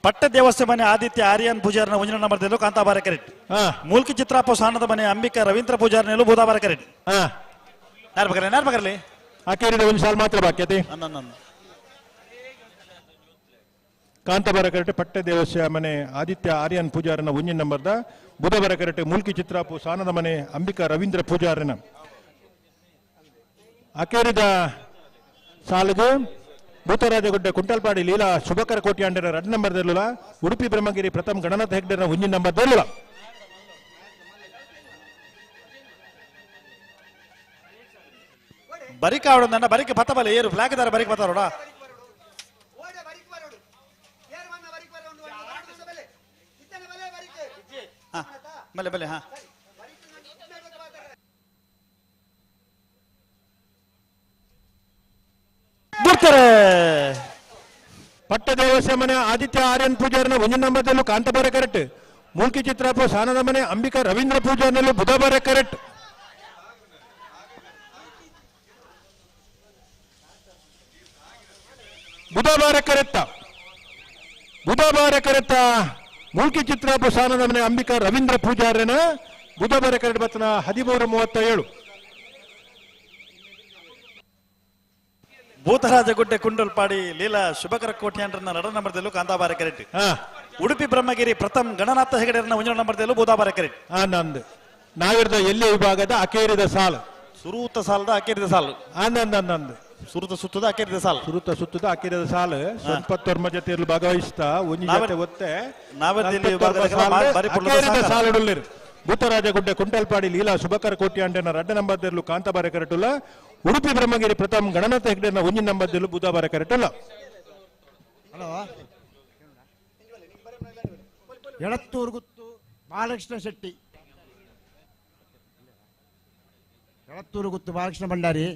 ಪಟ್ಟ ದೇವಸ್ಥಾನ ಮನೆ ಆದಿತ್ಯ ಆರ್ಯನ್ ಪೂಜಾರ್ನ ಒಂಜಿನ ನಂಬರ್ ದೆಲ್ಲು ಕಾಂತಾಬಾರ ಕರೆಕ್ಟ್, ಮೂಲ್ಕಿ ಚಿತ್ರಾಪ ಸಾಣದ ಮನೆ ಅಂಬಿಕಾ ರವೀಂದ್ರ ಪೂಜಾರ್ನೆಲ್ಲು ಬುಧಾಬಾರ ಕರೆಕ್ಟ್. ನಾರ್ ಬಕರ್ಲಿ ನಾರ್ ಬಕರ್ಲಿ ಆಕೇರಿದ ಒಂದು ಸಾಲ್ ಮಾತ್ರ ಬಾಕಿ ಅತಿ. ಕಾಂತಾಬಾರ ಕರೆಕ್ಟ್ ಪಟ್ಟ ದೇವಸ್ಯ ಮನೆ ಆದಿತ್ಯ ಆರ್ಯನ್ ಪೂಜಾರನ ಒಂಜಿನ ನಂಬರ್ದ ಬುಧಬಾರ ಕರೆಕ್ಟ್ ಮೂಲ್ಕಿ ಚಿತ್ರಾಪು ಸಾನದ ಮನೆ ಅಂಬಿಕಾ ರವೀಂದ್ರ ಪೂಜಾರನ. ಅಕೇರಿದ ಸಾಲಿಗೆ ಭೂತರಾಜಗುಡ್ಡೆ ಕುಂಟಲ್ಪಾಡಿ ಲೀಲಾ ಶುಭಕರ ಕೋಟಿಯಾಂಡರ ರಡ್ ನಂಬರ್ ದೆಲ್ಲುಲ, ಉಡುಪಿ ಬ್ರಹ್ಮಗಿರಿ ಪ್ರಥಮ್ ಗಣನಾಥ ಹೆಗ್ಡೆರ ಒಂಜಿನ ನಂಬರ್ ದೆಲ್ಲುಲ. ಬರಿಕ ಆಡೋದನ್ನ ಬರಿಕೆ ಪತ್ತ ಬಲೆ ಏರು ಫ್ಲಾಗ್ ದಾರ ಬರಿಕೆ ಪತ್ತಾರೋಡ. ಬಲೆ ಬಲೆ ಹಾ ಬರ್ತಾರೆ. ಪಟ್ಟ ದೇವಸ್ಯ ಮನೆ ಆದಿತ್ಯ ಆರ್ಯನ್ ಪೂಜಾರನ ಒಂಜಿನ ನಂಬರ್ದಲ್ಲೂ ಕಾಂತಾಬಾರ ಕರೆಕ್ಟ್, ಮೂಲ್ಕಿ ಚಿತ್ರಾಪು ಸಾನದ ಮನೆ ಅಂಬಿಕಾ ರವೀಂದ್ರ ಪೂಜಾರ್ನಲ್ಲೂ ಬುಧಬಾರ ಕರೆಕ್ಟ್. ಬುಧಬಾರ ಕರೆತ್ತ ಬುಧಬಾರ ಕರೆತ್ತ ಮೂಲ್ಕಿ ಚಿತ್ರಾಪು ಸಾನದ ಮನೆ ಅಂಬಿಕಾ ರವೀಂದ್ರ ಪೂಜಾರ್ಯನ ಬುಧಬಾರ ಕರೆಕ್ಟ್ ಬತ್ತನ 13:37. ಭೂತರಾಜಗುಡ್ಡೆ ಕುಂಡಲ್ಪಾಡಿ ಲೀಲಾ ಶುಭಕರ ಕೋಟ್ಯಾಂಡ್ರನ್ನ ನಡ ನಂಬರ್ದಲ್ಲೂ ಕಾಂತಾಬಾರ ಕರೆಕ್ಟ್. ಉಡುಪಿ ಬ್ರಹ್ಮಗಿರಿ ಪ್ರಥಮ್ ಗಣನಾಥ ಹೆಗಡೆರನ್ನ ಒಂಜನ ನಂಬರ್ದಲ್ಲೂ ಬೂದಾಬಾರ ಕರೆಕ್ಟ್. ನಂದು ನಾವಿರದ ಎಲ್ಲಿ ವಿಭಾಗದ ಅಕೇರಿದ ಸಾಲು ಸುರೂತ ಸಾಲದ ಅಕೇರಿದ ಸಾಲು ಆನಂದ ಸುರುತ ಸುತ್ತದ ಅಕೇರಿದ ಸಾಲು ಸುರುತ ಸುತ್ತದ ಅಕೇರಿದ ಸಾಲು ಸಂಪತ್ತೊರ್ಮ ಜೊತೆ ಭಾಗವಹಿಸ್ತಾ ಒಂಜಿ ಜೊತೆ ಒತ್ತೆ ಅಕೇರಿದ ಸಾಲುಡುಳ್ಳಿರು. ಭೂತರಾಜಗುಡ್ಡೆ ಕುಂಟಲ್ಪಾಡಿ ಲೀಲಾ ಶುಭಕರ ಕೋಟ್ಯಾಂಡನ ರಡ್ಡ ನಂಬರ್ದಲ್ಲೂ ಕಾಂತಾಬಾರ ಕರೆಟುಲ್ಲ. ಉಡುಪಿ ಬ್ರಹ್ಮಗಿರಿ ಪ್ರಥಮ್ ಗಣನಾಥ ಹೆಗ್ಡೆನ ಒಂಜಿನ ನಂಬರ್ದಲ್ಲೂ ಬುಧಬಾರ ಕರೆಟುಲ್ಲ. ಹಲೋ ಎಳತ್ತೂರು ಗುತ್ತು ಬಾಲಕೃಷ್ಣ ಶೆಟ್ಟಿ, ಎಳತ್ತೂರು ಗುತ್ತು ಬಾಲಕೃಷ್ಣ ಭಂಡಾರಿ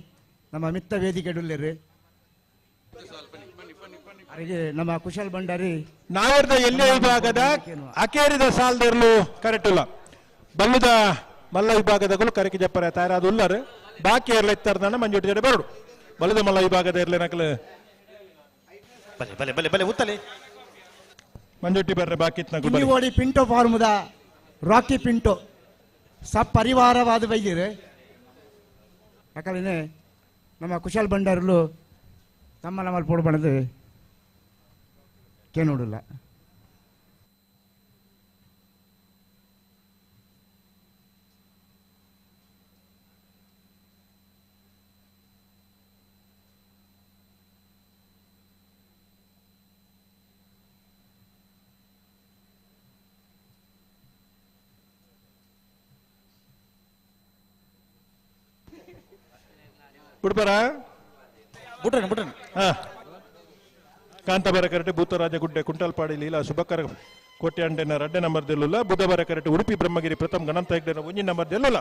ನಮ್ಮ ಮಿತ್ತ ವೇದಿಕೆ ಡುಲ್ಲೇರು. ಅವರಿಗೆ ನಮ್ಮ ಕುಶಲ್ ಭಂಡಾರಿ ನಾವರ್ದ ಎಲ್ಲೇ ವಿಭಾಗದ ಅಕೇರಿದ ಸಾಲದಿರಲು ಕರೆಟುಲ್ಲ. ಬಲ್ಲುದ ಮಲ್ಲ ವಿಭಾಗದಗಳು ಕರಕಿ ಜಪ್ಪರ ತಯಾರಾದ ಉಲ್ಲರು ಬಾಕಿ ಇರಲ ಇತ್ತಾರ್ದಾನ ಮಂಜೋಟಿ ಜಡೆ ಬರಡು ಬಲ್ಲದ ಮಲ್ಲ ವಿಭಾಗದ ಇರಲಿ ನಕಲು ಬಲೆ ಬಲೆ ಬಲೆ ಬಲೆ ಉತ್ತಲೆ ಮಂಜೋಟಿ ಬರ್ರೆ ಬಾಕಿ ಕಿನ್ನಿಗೋಡಿ ಪಿಂಟೋ ಫಾರ್ಮದ ರಾಕಿ ಪಿಂಟೋ ಸಪರಿವಾರವಾದ ಬೈದಿರು. ಯಾಕಂದ್ರೆ ನಮ್ಮ ಕುಶಲ್ ಭಂಡಾರಲು ತಮ್ಮ ನಮ್ಮಲ್ಲಿ ಪೋಡ್ಬಾರ್ದು ಕೇನೋಡಿಲ್ಲ. ಬಿಡ್ಬಾರ ಬಿಟ್ರನ್ ಬಿಟ್ರನ್. ಕಾಂತಾಬಾರ ಕರೆಟೆ ಭೂತರಾಜ ಗುಡ್ಡೆ ಕುಂಟಲ್ಪಾಡಿ ಲೀಲಾ ಶುಭಕರ ಕೋಟ್ಯಾಂಡೆನ ರಡ್ಡೆ ನಂಬರ್ ದೆಲ್ಲುಲ್ಲ. ಬುಧಬಾರ ಕರೆಟೆ ಉಡುಪಿ ಬ್ರಹ್ಮಗಿರಿ ಪ್ರಥಮ್ ಗಣಂತ ಹೆಗ್ಡೆನ ಒಂಜಿನ ನಂಬರ್ ದೆಲ್ಲುಲ್ಲ.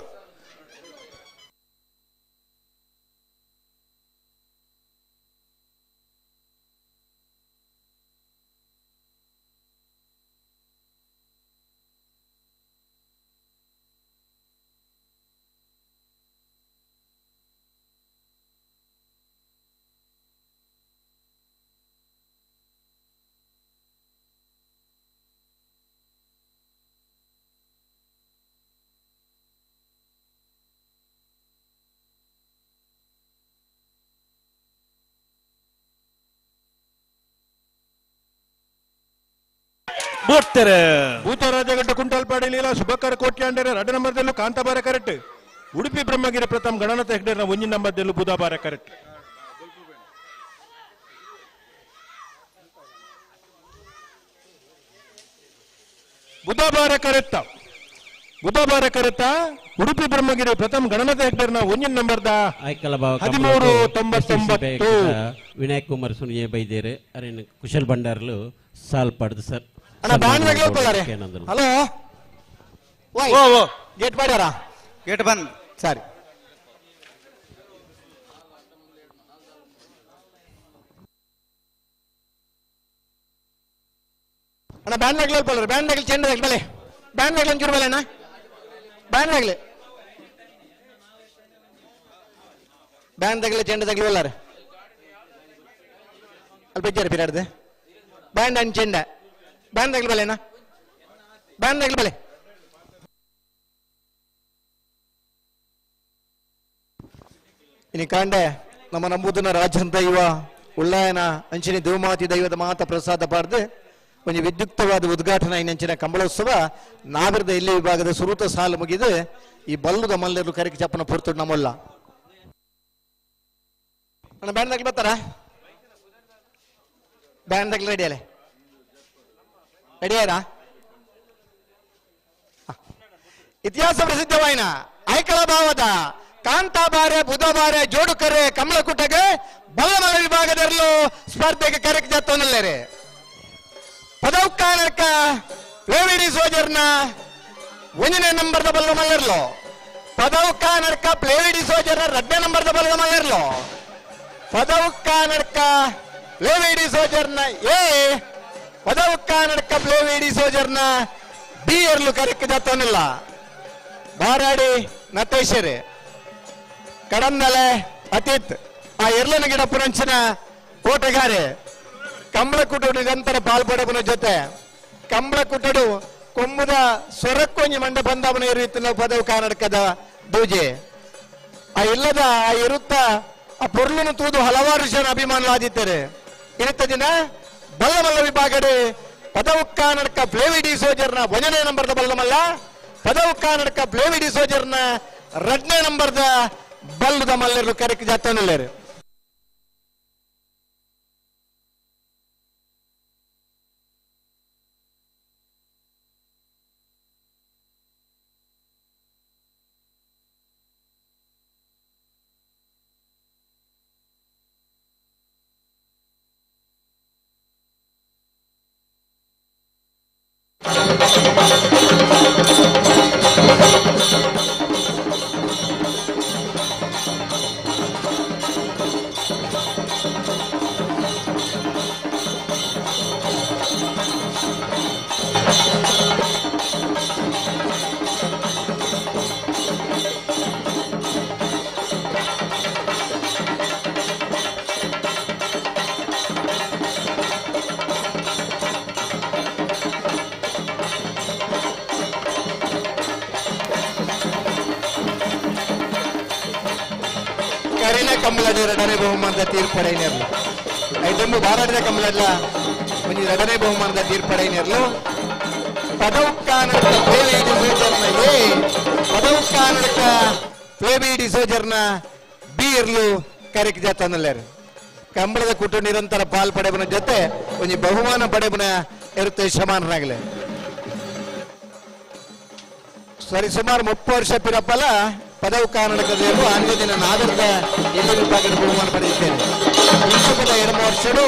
ಭೂತರಾಜಗಡ್ಡ ಕುಂಟಲ್ಪಾಡಿ ಲೀಲಾ ಶುಭಕರ ಕೋಟ್ಯಾಂಡರ ರಡ್ಡ ನಂಬರ್ದಲ್ಲೂ ಕಾಂತಾಬಾರ ಕರೆಕ್ಟ್. ಉಡುಪಿ ಬ್ರಹ್ಮಗಿರಿ ಪ್ರಥಮ್ ಗಣನಾಥ ಹೆಗ್ಡೆನ ಒಂಜಿನ ನಂಬರ್ದಲ್ಲೂ ಬುಧಬಾರ ಕರೆಕ್ಟ್. ಬುಧಬಾರ ಕರೆಕ್ಟ ಬುಧಬಾರ ಕರೆಕ್ಟ ಉಡುಪಿ ಬ್ರಹ್ಮಗಿರಿ ಪ್ರಥಮ್ ಗಣನಾಥ ಹೆಗ್ಡೆನ ಒಂಜಿನ ನಂಬರ್ದ 13:99. ವಿನಾಯಕ್ ಕುಮಾರ್ ಸುನಿಯೇ ಬೈದೇರು ಅರೇನು ಕುಶಲ್ ಭಂಡಾರ್ಲು ಸಾಲ್ ಪಡೆದು ಸರ್. ಅಣ್ಣ ಬ್ಯಾಂಡ್ ಹಲೋ ಗೇಟ್ ಮಾಡ್ಯಾರ ಗೇಟ್ ಬಂದ್ ಸರಿ. ಅಣ್ಣ ಬ್ಯಾಂಡ್ ಆಗ್ಲಿ ಬ್ಯಾಂಡ್ ಆಗ್ಲಿ ಚೆಂಡ ಬಲೆ ಬ್ಯಾಂಡ್ ಆಗ್ಲಿ ಒಂಚೂರು ಬಲೆ ಅಣ್ಣ ಬ್ಯಾಂಡ್ ಆಗ್ಲಿ ಬ್ಯಾಂಡ್ ತಗಲಿ ಚೆಂಡ ತಗಲಿ ಎಲ್ಲಾರು ಅಲ್ಲಿ ಬೆಜ್ಜಾರ ಪಿರಾಡ್ದೆ ಬ್ಯಾಂಡ್ ಅಂಡ್ ಚೆಂಡ ಬ್ಯಾಂಡ್ ತಗಲಿ ಬಲೆ ಅಣ್ಣ ಬ್ಯಾಂಡ್ ತಗಲಿ ಬಲೆ. ಇನಿ ಕಾಂಡೆ ನಮ್ಮ ನಂಬುದನ ರಾಜನ್ ದೈವ ಉಳ್ಳಾಯನ ಅಂಚಿನ ದೇವಮಾತಿ ದೈವದ ಮಾತ ಪ್ರಸಾದ ಪಾಡ್ದು ಒಂಜಿ ವಿದ್ಯುಕ್ತವಾದ ಉದ್ಘಾಟನಾ ಇನ್ನಂಚಿನ ಕಂಬಳೋತ್ಸವ ನಾವಿರದ ಇಲ್ಲಿ ವಿಭಾಗದ ಸುರೂತ ಸಾಲು ಮುಗಿದು ಈ ಬಲ್ಲುದ ಮಲ್ಲರು ಕರಿಕೆ ಚಪ್ಪನ ಪುರ್ತುಡು ನಮ್ಮಲ್ಲ. ಅಣ್ಣ ಬ್ಯಾಂಡ್ ತಗಲಿ ಬರ್ತಾರ ಬ್ಯಾಂಡ್ ತಗಲಿ ರೆಡಿ ಅಲ್ಲೇ ರೆಡಿಯಾರಾ? ಇತಿಹಾಸ ಪ್ರಸಿದ್ಧವಾಯಿನ ಐಕಳ ಭಾವದ ಕಾಂತಾಬಾರೆ ಬುಧಬಾರೆ ಜೋಡುಕರೆ ಕಮಲಕುಟಗೆ ಬಲ್ಲಮಲ ವಿಭಾಗದಲ್ಲೂ ಸ್ಪರ್ಧೆಗೆ ಕರೆಕ್ ಜತ್ತವನಲ್ಲೇರೆ ಪದೌಕಾನರ್ಕ ಪ್ಲೇವಿಡಿ ಸೋಜರ್ನ ಒಂದನೇ ನಂಬರ್ದ ಬಲ್ಲಮಲ್ಲರ್ಲೋ ಪದೌಕಾನರ್ಕ ಪ್ಲೇವಿಡಿ ಸೋಜರ್ನ ರಡ್ಡನೇ ನಂಬರ್ದ ಬಲ್ಲಮಲ್ಲರ್ಲೋ ಪದೌಕಾನರ್ಕ ಪ್ಲೇವಿಡಿ ಸೋಜರ್ನ ಎ ಪದೌಕಾನರ್ಕ ಪ್ಲೇವಿಡಿ ಸೋಜರ್ನ ಬಿ ಎರ್ಲು ಕರೆಕ್ ಜತ್ತೊಂದಿಲ್ಲ ಬಾರಾಡಿ ನತೇಶರೇ ಕಡಂದಲೆ ಅತೀತ್ ಆ ಎರ್ಲನ ಗಿಡ ಪುರಂಚಿನ ಕೋಟೆಗಾರೆ ಕಂಬಳಕುಟು ನಿರಂತರ ಪಾಲ್ಪಡಪುನ ಜೊತೆ ಕಂಬಳಕುಟಡು ಕೊಂಬುದ ಸೊರಕ್ಕೊಂಜಿ ಮಂಡ ಬಂದವನ ಇರುತ್ತಿನ ಪದವು ಕರ್ನಾಟಕದ ದೂಜೆ ಆ ಇಲ್ಲದ ಆ ಇರುತ್ತ ಆ ಪೊರ್ಲುನು ತೂದು ಹಲವಾರು ಜನ ಅಭಿಮಾನಗಳಾದಿದ್ದಾರೆ. ಇರುತ್ತ ದಿನ ಬಲ್ಲಮಲ್ಲ ವಿಭಾಗಡೆ ಪದವು ಕರ್ನಾಟಕ ಫ್ಲೇವಿ ಡಿ ಸೋಜರ್ನ ಒಂದನೇ ನಂಬರ್ದ ಬಲ್ಲಮಲ್ಲ, ಪದವು ಕರ್ನಾಟಕ ಫ್ಲೇವಿ ಡಿ ಸೋಜರ್ನ ಎರಡನೇ ನಂಬರ್ದ ಬಲ್ಲದ ಮಲ್ಲರು ಕರೆಕ್ ಜಾತನಲ್ಲೇರು. ಕರಿನ ಕಂಬಳದ ಎರಡನೇ ಬಹುಮಾನದ ತೀರ್ಪಡೆಯನೇರ್ಲು ಐದೊಂದು ಬಾರಾಡಿದ ಕಂಬಳಲ್ಲ ಒಂದು ಎರಡನೇ ಬಹುಮಾನದ ತೀರ್ಪಡೆಯನೇರ್ಲು ಪದವು ಕಾನಡಕ ಎ, ಪದವು ಕಾನಡಕ ಪ್ಲೇಬಿ ಡಿಸೋಜರ್ನ ಬಿ ಇರ್ಲು ಕರೆಕ್ ಜಾತನಲ್ಲೇರು. ಕಂಬಳದ ಕುಟು ನಿರಂತರ ಪಾಲ್ ಪಡೆಬನ ಜೊತೆ ಒಂದು ಬಹುಮಾನ ಪಡೆಬನ ಇರುತ್ತೆ ಸಮಾನರಾಗಲಿ. ಸರಿ ಸುಮಾರು 30 ವರ್ಷ ಪಿರಪ್ಪಲ ಪದವು ಕರ್ನಾಟಕದ ಅಂದು ದಿನ ನಾಗರದ ಎಲ್ಲಿ ವಿಭಾಗದ ಬಹುಮಾನ ಪಡೆಯುತ್ತೇನೆ. ವಿಶ್ವದ 2 ವರ್ಷಗಳು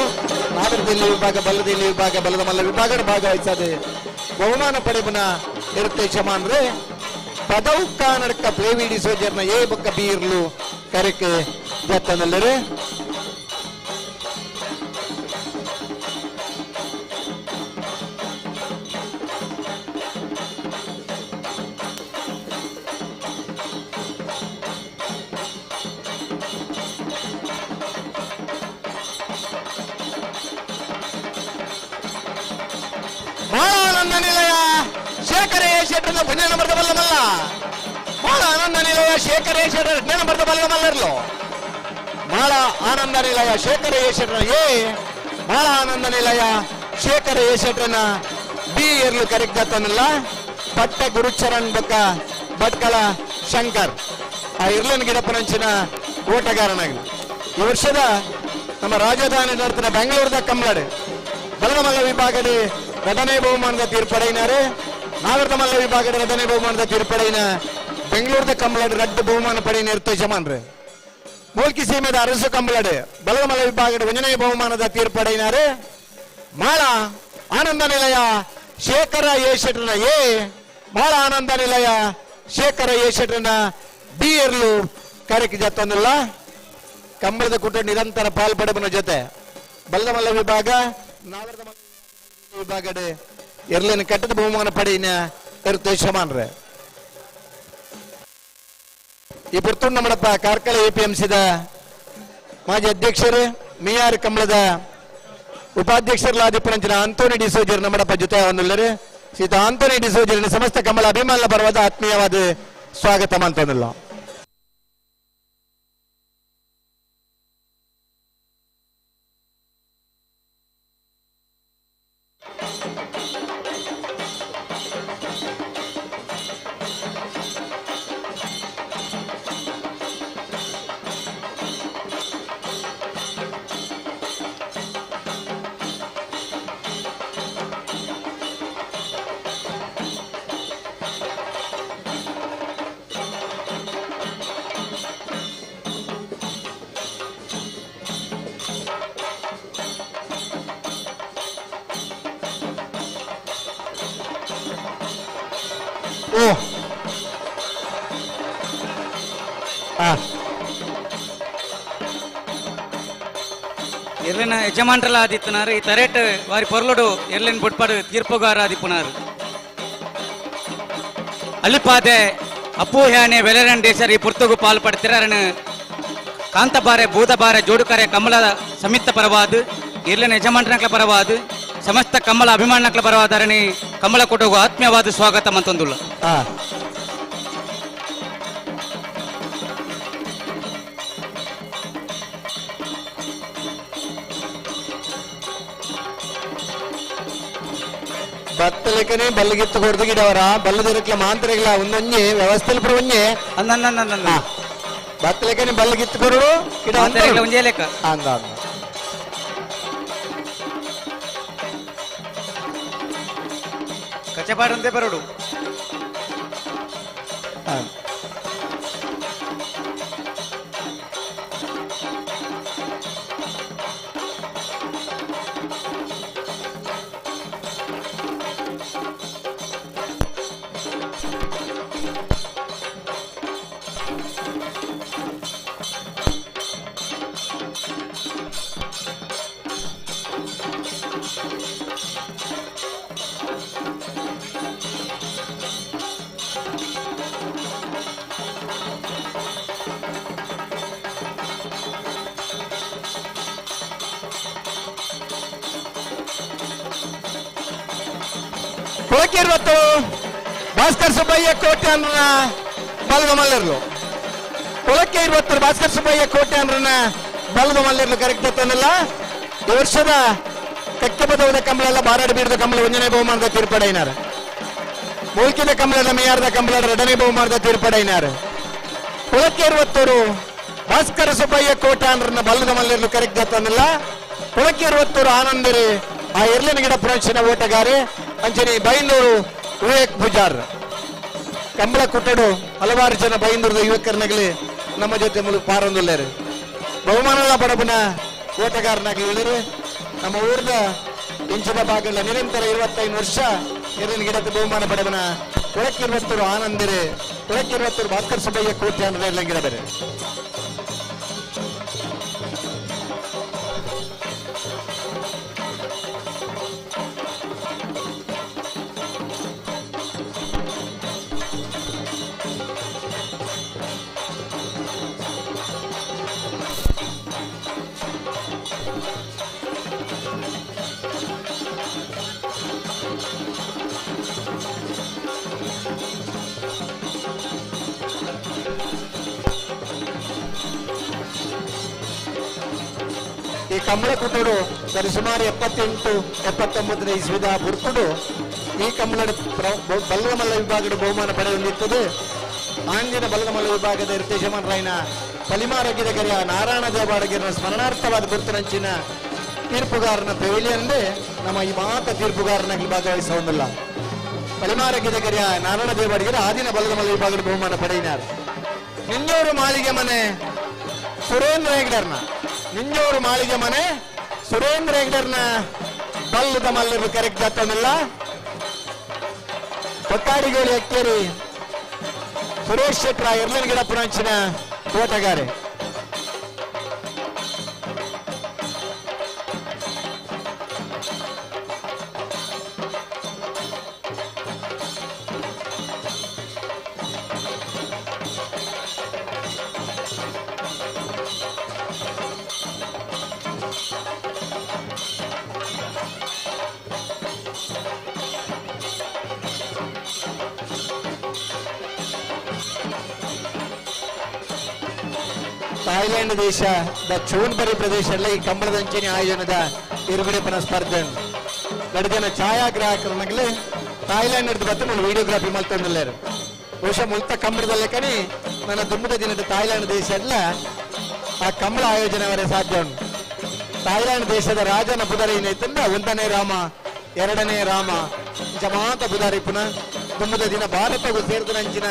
ನಾಗರದ ಇಲ್ಲಿ ವಿಭಾಗ, ಬಲ್ಲದ ಇಲ್ಲಿ ವಿಭಾಗ, ಬಲದ ಮಲ್ಲ ವಿಭಾಗದ ಭಾಗವಹಿಸದೆ ಬಹುಮಾನ ಪಡೆಬನ ಇರುತ್ತೆ ಯಜಮಾನ್ರೆ. ಪದವು ಕರ್ನಾಟಕ ಪ್ಲೇವಿಡಿ ಸೋಜರ್ನ ಎ ಬೊಕ್ಕ ಬಿ ಇರ್ಲು ಕರೆಕೆ ಜತ್ತನಲ್ಲರೆ. ಮಾಳಾನಂದ ನಿಲಯ ಶೇಖರ ಶೆಟ್ಟರ್ನ ಒಂದನೇ ನಂಬರ್ದ ಬಲ್ಲ ಮಲ್ಲ, ಮಾಳ ಆನಂದ ನಿಲಯ ಶೇಖರ ಶೆಟ್ಟರ್ ಎರಡನೇ ನಂಬರ್ದ ಬಲ್ಲ ಮಲ್ಲರ್ಲು. ಮಾಳ ಆನಂದ ನಿಲಯ ಶೇಖರ ಶೆಟ್ಟರ್ ಎ, ಮಾಳ ಆನಂದ ನಿಲಯ ಶೇಖರ ಶೆಟ್ಟರ್ನ ಬಿ ಎರ್ಲು ಕರೆಕ್ಟ್ ಪಟ್ಟ ಗುರುಚರಣ್ ಬಕ್ಕ ಭಟ್ಕಳ ಶಂಕರ್ ಆ ಇರ್ಲನ್ ಗಿಡಪ್ಪನಂಚಿನ ಓಟಗಾರನಾಗಲಿ. ಈ ವರ್ಷದ ನಮ್ಮ ರಾಜಧಾನಿ ನರ್ತನ ಬೆಂಗಳೂರದ ಕಂಬಳಡೆ ಬಲದಮಲ್ಲ ವಿಭಾಗದ ಎರಡನೇ ಬಹುಮಾನದ ತೀರ್ಪಡೆಯಿನಾರೆ. ನಾಗರದಮಲ್ಲ ವಿಭಾಗದ ಎರಡನೇ ಬಹುಮಾನದ ತೀರ್ಪಡೆಯಿನ ಬೆಂಗಳೂರದ ಕಂಬಳಡೆ ರಡ್ಡು ಬಹುಮಾನ ಪಡೆಯಿನ ಇರ್ತ ಯಜಮಾನ್ರೆ. ಮೂಲ್ಕಿ ಸೀಮೆದ ಅರಸು ಕಂಬಳಡೆ ಬಲದಮಲ್ಲ ವಿಭಾಗದ ಒಂದನೇ ಬಹುಮಾನದ ತೀರ್ಪಡೆಯಿನಾರೆ. ಮಾಳ ಆನಂದ ನಿಲಯ ಶೇಖರ ಎ ಶೆಟ್ಟರ್ನ ಎ, ಮಾಳ ಆನಂದ ನಿಲಯ ಶೇಖರ ಎ ಶೆಟ್ಟರ್ನ ಬಿ ಎರ್ಲು ಕರೆಕ್ ಜತ್ತೊಂದಿಲ್ಲ. ಕಂಬಳದ ಕುಟ ನಿರಂತರ ಪಾಲ್ಪಡೆಬನ ಜೊತೆ ಬಲ್ಲಮಲ್ಲ ವಿಭಾಗ ನಾಗರದ ವಿಭಾಗಡೆ ಎರ್ಲಿನ ಕಟ್ಟದ ಬಹುಮಾನ ಪಡೆಯಿನ ಇರುತ್ತೆ ಯಜಮಾನ್ರೆ. ಈ ಪುರ್ತೂರು ನಮ್ಮಡಪ್ಪ ಕಾರ್ಕಳ ಎಪಿಎಂಸಿದ ಮಾಜಿ ಅಧ್ಯಕ್ಷರು ಮಿಯಾರ್ ಕಂಬಳದ ಉಪಾಧ್ಯಕ್ಷರಲಾದಿಪ್ಪನಂಚಿನ ಆಂಟೋನಿ ಡಿಸೋಜರ್ ನಮ್ಮಡಪ್ಪ ಜೊತೆ ಒಂದುಳ್ಳರು. ಸೀತ ಆಂಟೋನಿ ಡಿಸೋಜರಿನ ಸಮಸ್ತ ಕಂಬಳ ಅಭಿಮಾನ ಪರ್ವದ ಆತ್ಮೀಯವಾದ ಸ್ವಾಗತ ಮಾಡ್ತೊಂದಿಲ್ಲ. ಎರ್ಲಿನ ಯಜಮಾನ್ರಲ್ಲ ಆದಿತ್ತನಾರು ಈ ತರೇಟ್ ವಾರಿ ಪೊರ್ಲುಡು ಎರ್ಲಿನ ಬುಟ್ಪಾಡು ತೀರ್ಪುಗಾರ ಆದಿಪ್ಪುನಾರು. ಅಲ್ಲಿಪಾದೆ ಅಪ್ಪು ಹ್ಯಾನೆ ವೆಲರನ್ ದೇಶರ್ ಈ ಪುರ್ತಗು ಪಾಲ್ ಪಡ್ತಿರನ ಕಾಂತಬಾರೆ ಭೂತಬಾರೆ ಜೋಡುಕರೆ ಕಮಲ ಸಮಿತ್ತ ಪರವಾದ ಇರ್ಲನ ಯಜಮಾನನಕ್ಲ ಪರವಾದ ಸಮಸ್ತ ಕಮಲ ಅಭಿಮಾನಕ್ಲ ಪರವಾದರಣಿ ಕಮಲ ಕೊಟೋಗು ಆತ್ಮೀಯವಾದ ಸ್ವಾಗತ ಮಂತೊಂದುಲ್ಲ. ಬತ್ತಲೆಕನೆ ಬಲ್ಲಗಿತ್ತು ಕೊಡ್ದು ಗಿಡವರ ಬಲ್ಲದಿರಕ್ಲ ಮಾಂತ್ರಿಗಳ ಒಂದೊಂಜೆ ವ್ಯವಸ್ಥೆ ಪುರ ಒಂಜೆ ಬತ್ತಲೆಕನೆ ಬಲ್ಲಗಿತ್ತು ಕೊರಡು ಗಿಡ ಒಂಜೇ ಲೆಕ್ಕ ಅಂದ ಕಚಪಾಡಂತೆ ಬರೋಡು. ಕೊಳಕಿರ್ವತ್ತು ಭಾಸ್ಕರ್ ಸುಬ್ಬಯ್ಯ ಕೋಟೆ ಅನ್ನ ಬಲದ ಮಲ್ಲರ್ಲು. ಕೊಳಕೆ ಇರುವತ್ತು ಭಾಸ್ಕರ್ ಸುಬ್ಬಯ್ಯ ಕೋಟೆ ಅನ್ನ ಬಲದ ಮಲ್ಲರ್ಲು ಕರೆಕ್ಟ್ ತನ್ನಲ್ಲ. ಈ ವರ್ಷದ ಕಕ್ಕೆಬದವದ ಕಂಬಳೆಲ್ಲ ಬಾರಾಡಿ ಬೀರದ ಕಂಬಳ ಒಂದನೇ ಬಹುಮಾನದ ತೀರ್ಪಡೈನಾರು. ಮೂಲ್ಕಿದ ಕಂಬಳದ ಮೇಯಾರದ ಕಂಬಳ ಎರಡನೇ ಬಹುಮಾನದ ತೀರ್ಪಡೈನಾರು. ಕೊಳಕೆ ಇರುವತ್ತೂರು ಭಾಸ್ಕರ ಸುಬ್ಬಯ್ಯ ಕೋಟೆ ಅನ್ನ ಬಲದ ಮಲ್ಲರ್ಲು ಕರೆಕ್ಟ್ ತನ್ನಲ್ಲ. ಕೊಳಕೆ ಇರುವತ್ತೂರು ಆನಂದರಿ ಆ ಎರ್ಲಿನ ಗಿಡ ಪುರಂಚಿನ ಓಟಗಾರೆ ಅಂಜನಿ ಬೈಂದೂರು ವಿವೇಕ್ ಪೂಜಾರ್. ಕಂಬಳ ಕುಟ್ಟಡು ಹಲವಾರು ಜನ ಬೈಂದೂರದ ಯುವಕರನಾಗಲಿ ನಮ್ಮ ಜೊತೆ ಮುಳು ಪಾರೊಂದುಲ್ಲೇರು. ಬಹುಮಾನದ ಪಡಬನ ಓಟಗಾರನಾಗಲಿ ಉಳ್ಳರು. ನಮ್ಮ ಊರದ ಇಂಚದ ಭಾಗಗಳ ನಿರಂತರ 25 ವರ್ಷ ಎರ್ಲಿನ ಗಿಡದ ಬಹುಮಾನ ಪಡಬನ ಕೊಳಕಿರುವತ್ತೂರು ಆನಂದಿರಿ ಕೊಳಕಿರುವತ್ತೂರು ಭಾಸ್ಕರ್ ಸುಬ್ಬಯ್ಯ ಕೋಟೆ ಅಂದ್ರೆ ಎರ್ಲಿನ ಗಿಡ ಬೇರೆ. ಈ ಕಂಬಳ ಕುಟುಡು ಸರಿಸುಮಾರು 78 79 ಇಸ್ವಿದ ಬುರ್ತುಡು ಈ ಕಂಬಳ ಬಲ್ಲಮಲ್ಲ ವಿಭಾಗದ ಬಹುಮಾನ ಪಡೆಯೊಂದಿತ್ತದೆ. ಆಂಜಿನ ಬಲ್ಲಮಲ್ಲ ವಿಭಾಗದ ಯಜಮಾನ್ ರಾಯನ ಪಲಿಮಾರಗಿದ ಗರಿಯ ನಾರಾಯಣ ದೇವಾಡಗಿರನ ಸ್ಮರಣಾರ್ಥವಾದ ಗುರುತಿನಂಚಿನ ತೀರ್ಪುಗಾರನ ಪೆವಿಲಿಯನ್ನೇ ನಮ್ಮ ಈ ಮಾತ ತೀರ್ಪುಗಾರನಾಗಿ ಭಾಗವಹಿಸೋದಿಲ್ಲ. ಪಲಿಮಾರಗಿದ ಗರಿಯ ನಾರಾಯಣ ದೇವಾಡಿಗರ ಆದಿನ ಬಲ್ಲಮಲ್ಲ ವಿಭಾಗದ ಬಹುಮಾನ ಪಡೆಯಿನಾರು. ನಿಂಜೋರು ಮಾಳಿಗೆ ಮನೆ ಸುರೇಂದ್ರ ಹೆಗ್ಡರ್ನ ನಿಂಜೋರು ಮಾಳಿಗೆ ಮನೆ ಸುರೇಂದ್ರ ಹೆಗ್ಡರ್ನ ಬಲ್ಲದ ಮಲ್ಲರು ಕರೆಕ್ಟ್ ಆಗ್ತಾನಿಲ್ಲ. ಕೊಟ್ಟಾಡಿಗೋಳಿ ಅಕ್ಕೇರಿ ಸುರೇಶ್ ಶೆಟ್ರ ಎರ್ಲನಗಿಡ ಪುರಾಂಚಿನ ತೋಟಗಾರೆ. ಥಾಯ್ಲೆಂಡ್ ದೇಶ the ಚೋನ್ಬರಿ ಪ್ರದೇಶ ಎಲ್ಲ ಈ ಕಂಬಳದಂಚಿನ ಆಯೋಜನದ ಇರುಗಡೆಪನ ಸ್ಪರ್ಧೆ ಗಡಿಜನ ಛಾಯಾಗ್ರಾಹಕರನ್ನಾಗಲಿ ಥಾಯ್ಲೆಂಡ್ ಹಿಡಿದು ಬತ್ತು ನಾನು ವಿಡಿಯೋಗ್ರಾಫಿ ಮಲ್ತೊಂದಿಲ್ಲಾರು. ಬಹುಶಃ ಮುಲ್ತ ಕಂಬಳದಲ್ಲೇ ಕಣಿ ನನ್ನ ದುಮ್ಮದ ದಿನದ ಥಾಯ್ಲೆಂಡ್ ದೇಶ ಎಲ್ಲ ಆ ಕಂಬಳ ಆಯೋಜನೆವರೆ ಸಾಧ್ಯ ಉಂಟು. ಥಾಯ್ಲೆಂಡ್ ದೇಶದ ರಾಜನ ಪುದರಿ ಏನೈತಂದ್ರೆ ಒಂದನೇ ರಾಮ ಎರಡನೇ ರಾಮ ಜಮಾತ ಪುದಾರಿ ಪುನಃ ದುಮ್ಮದ ದಿನ ಭಾರತವು ಸೇರಿದ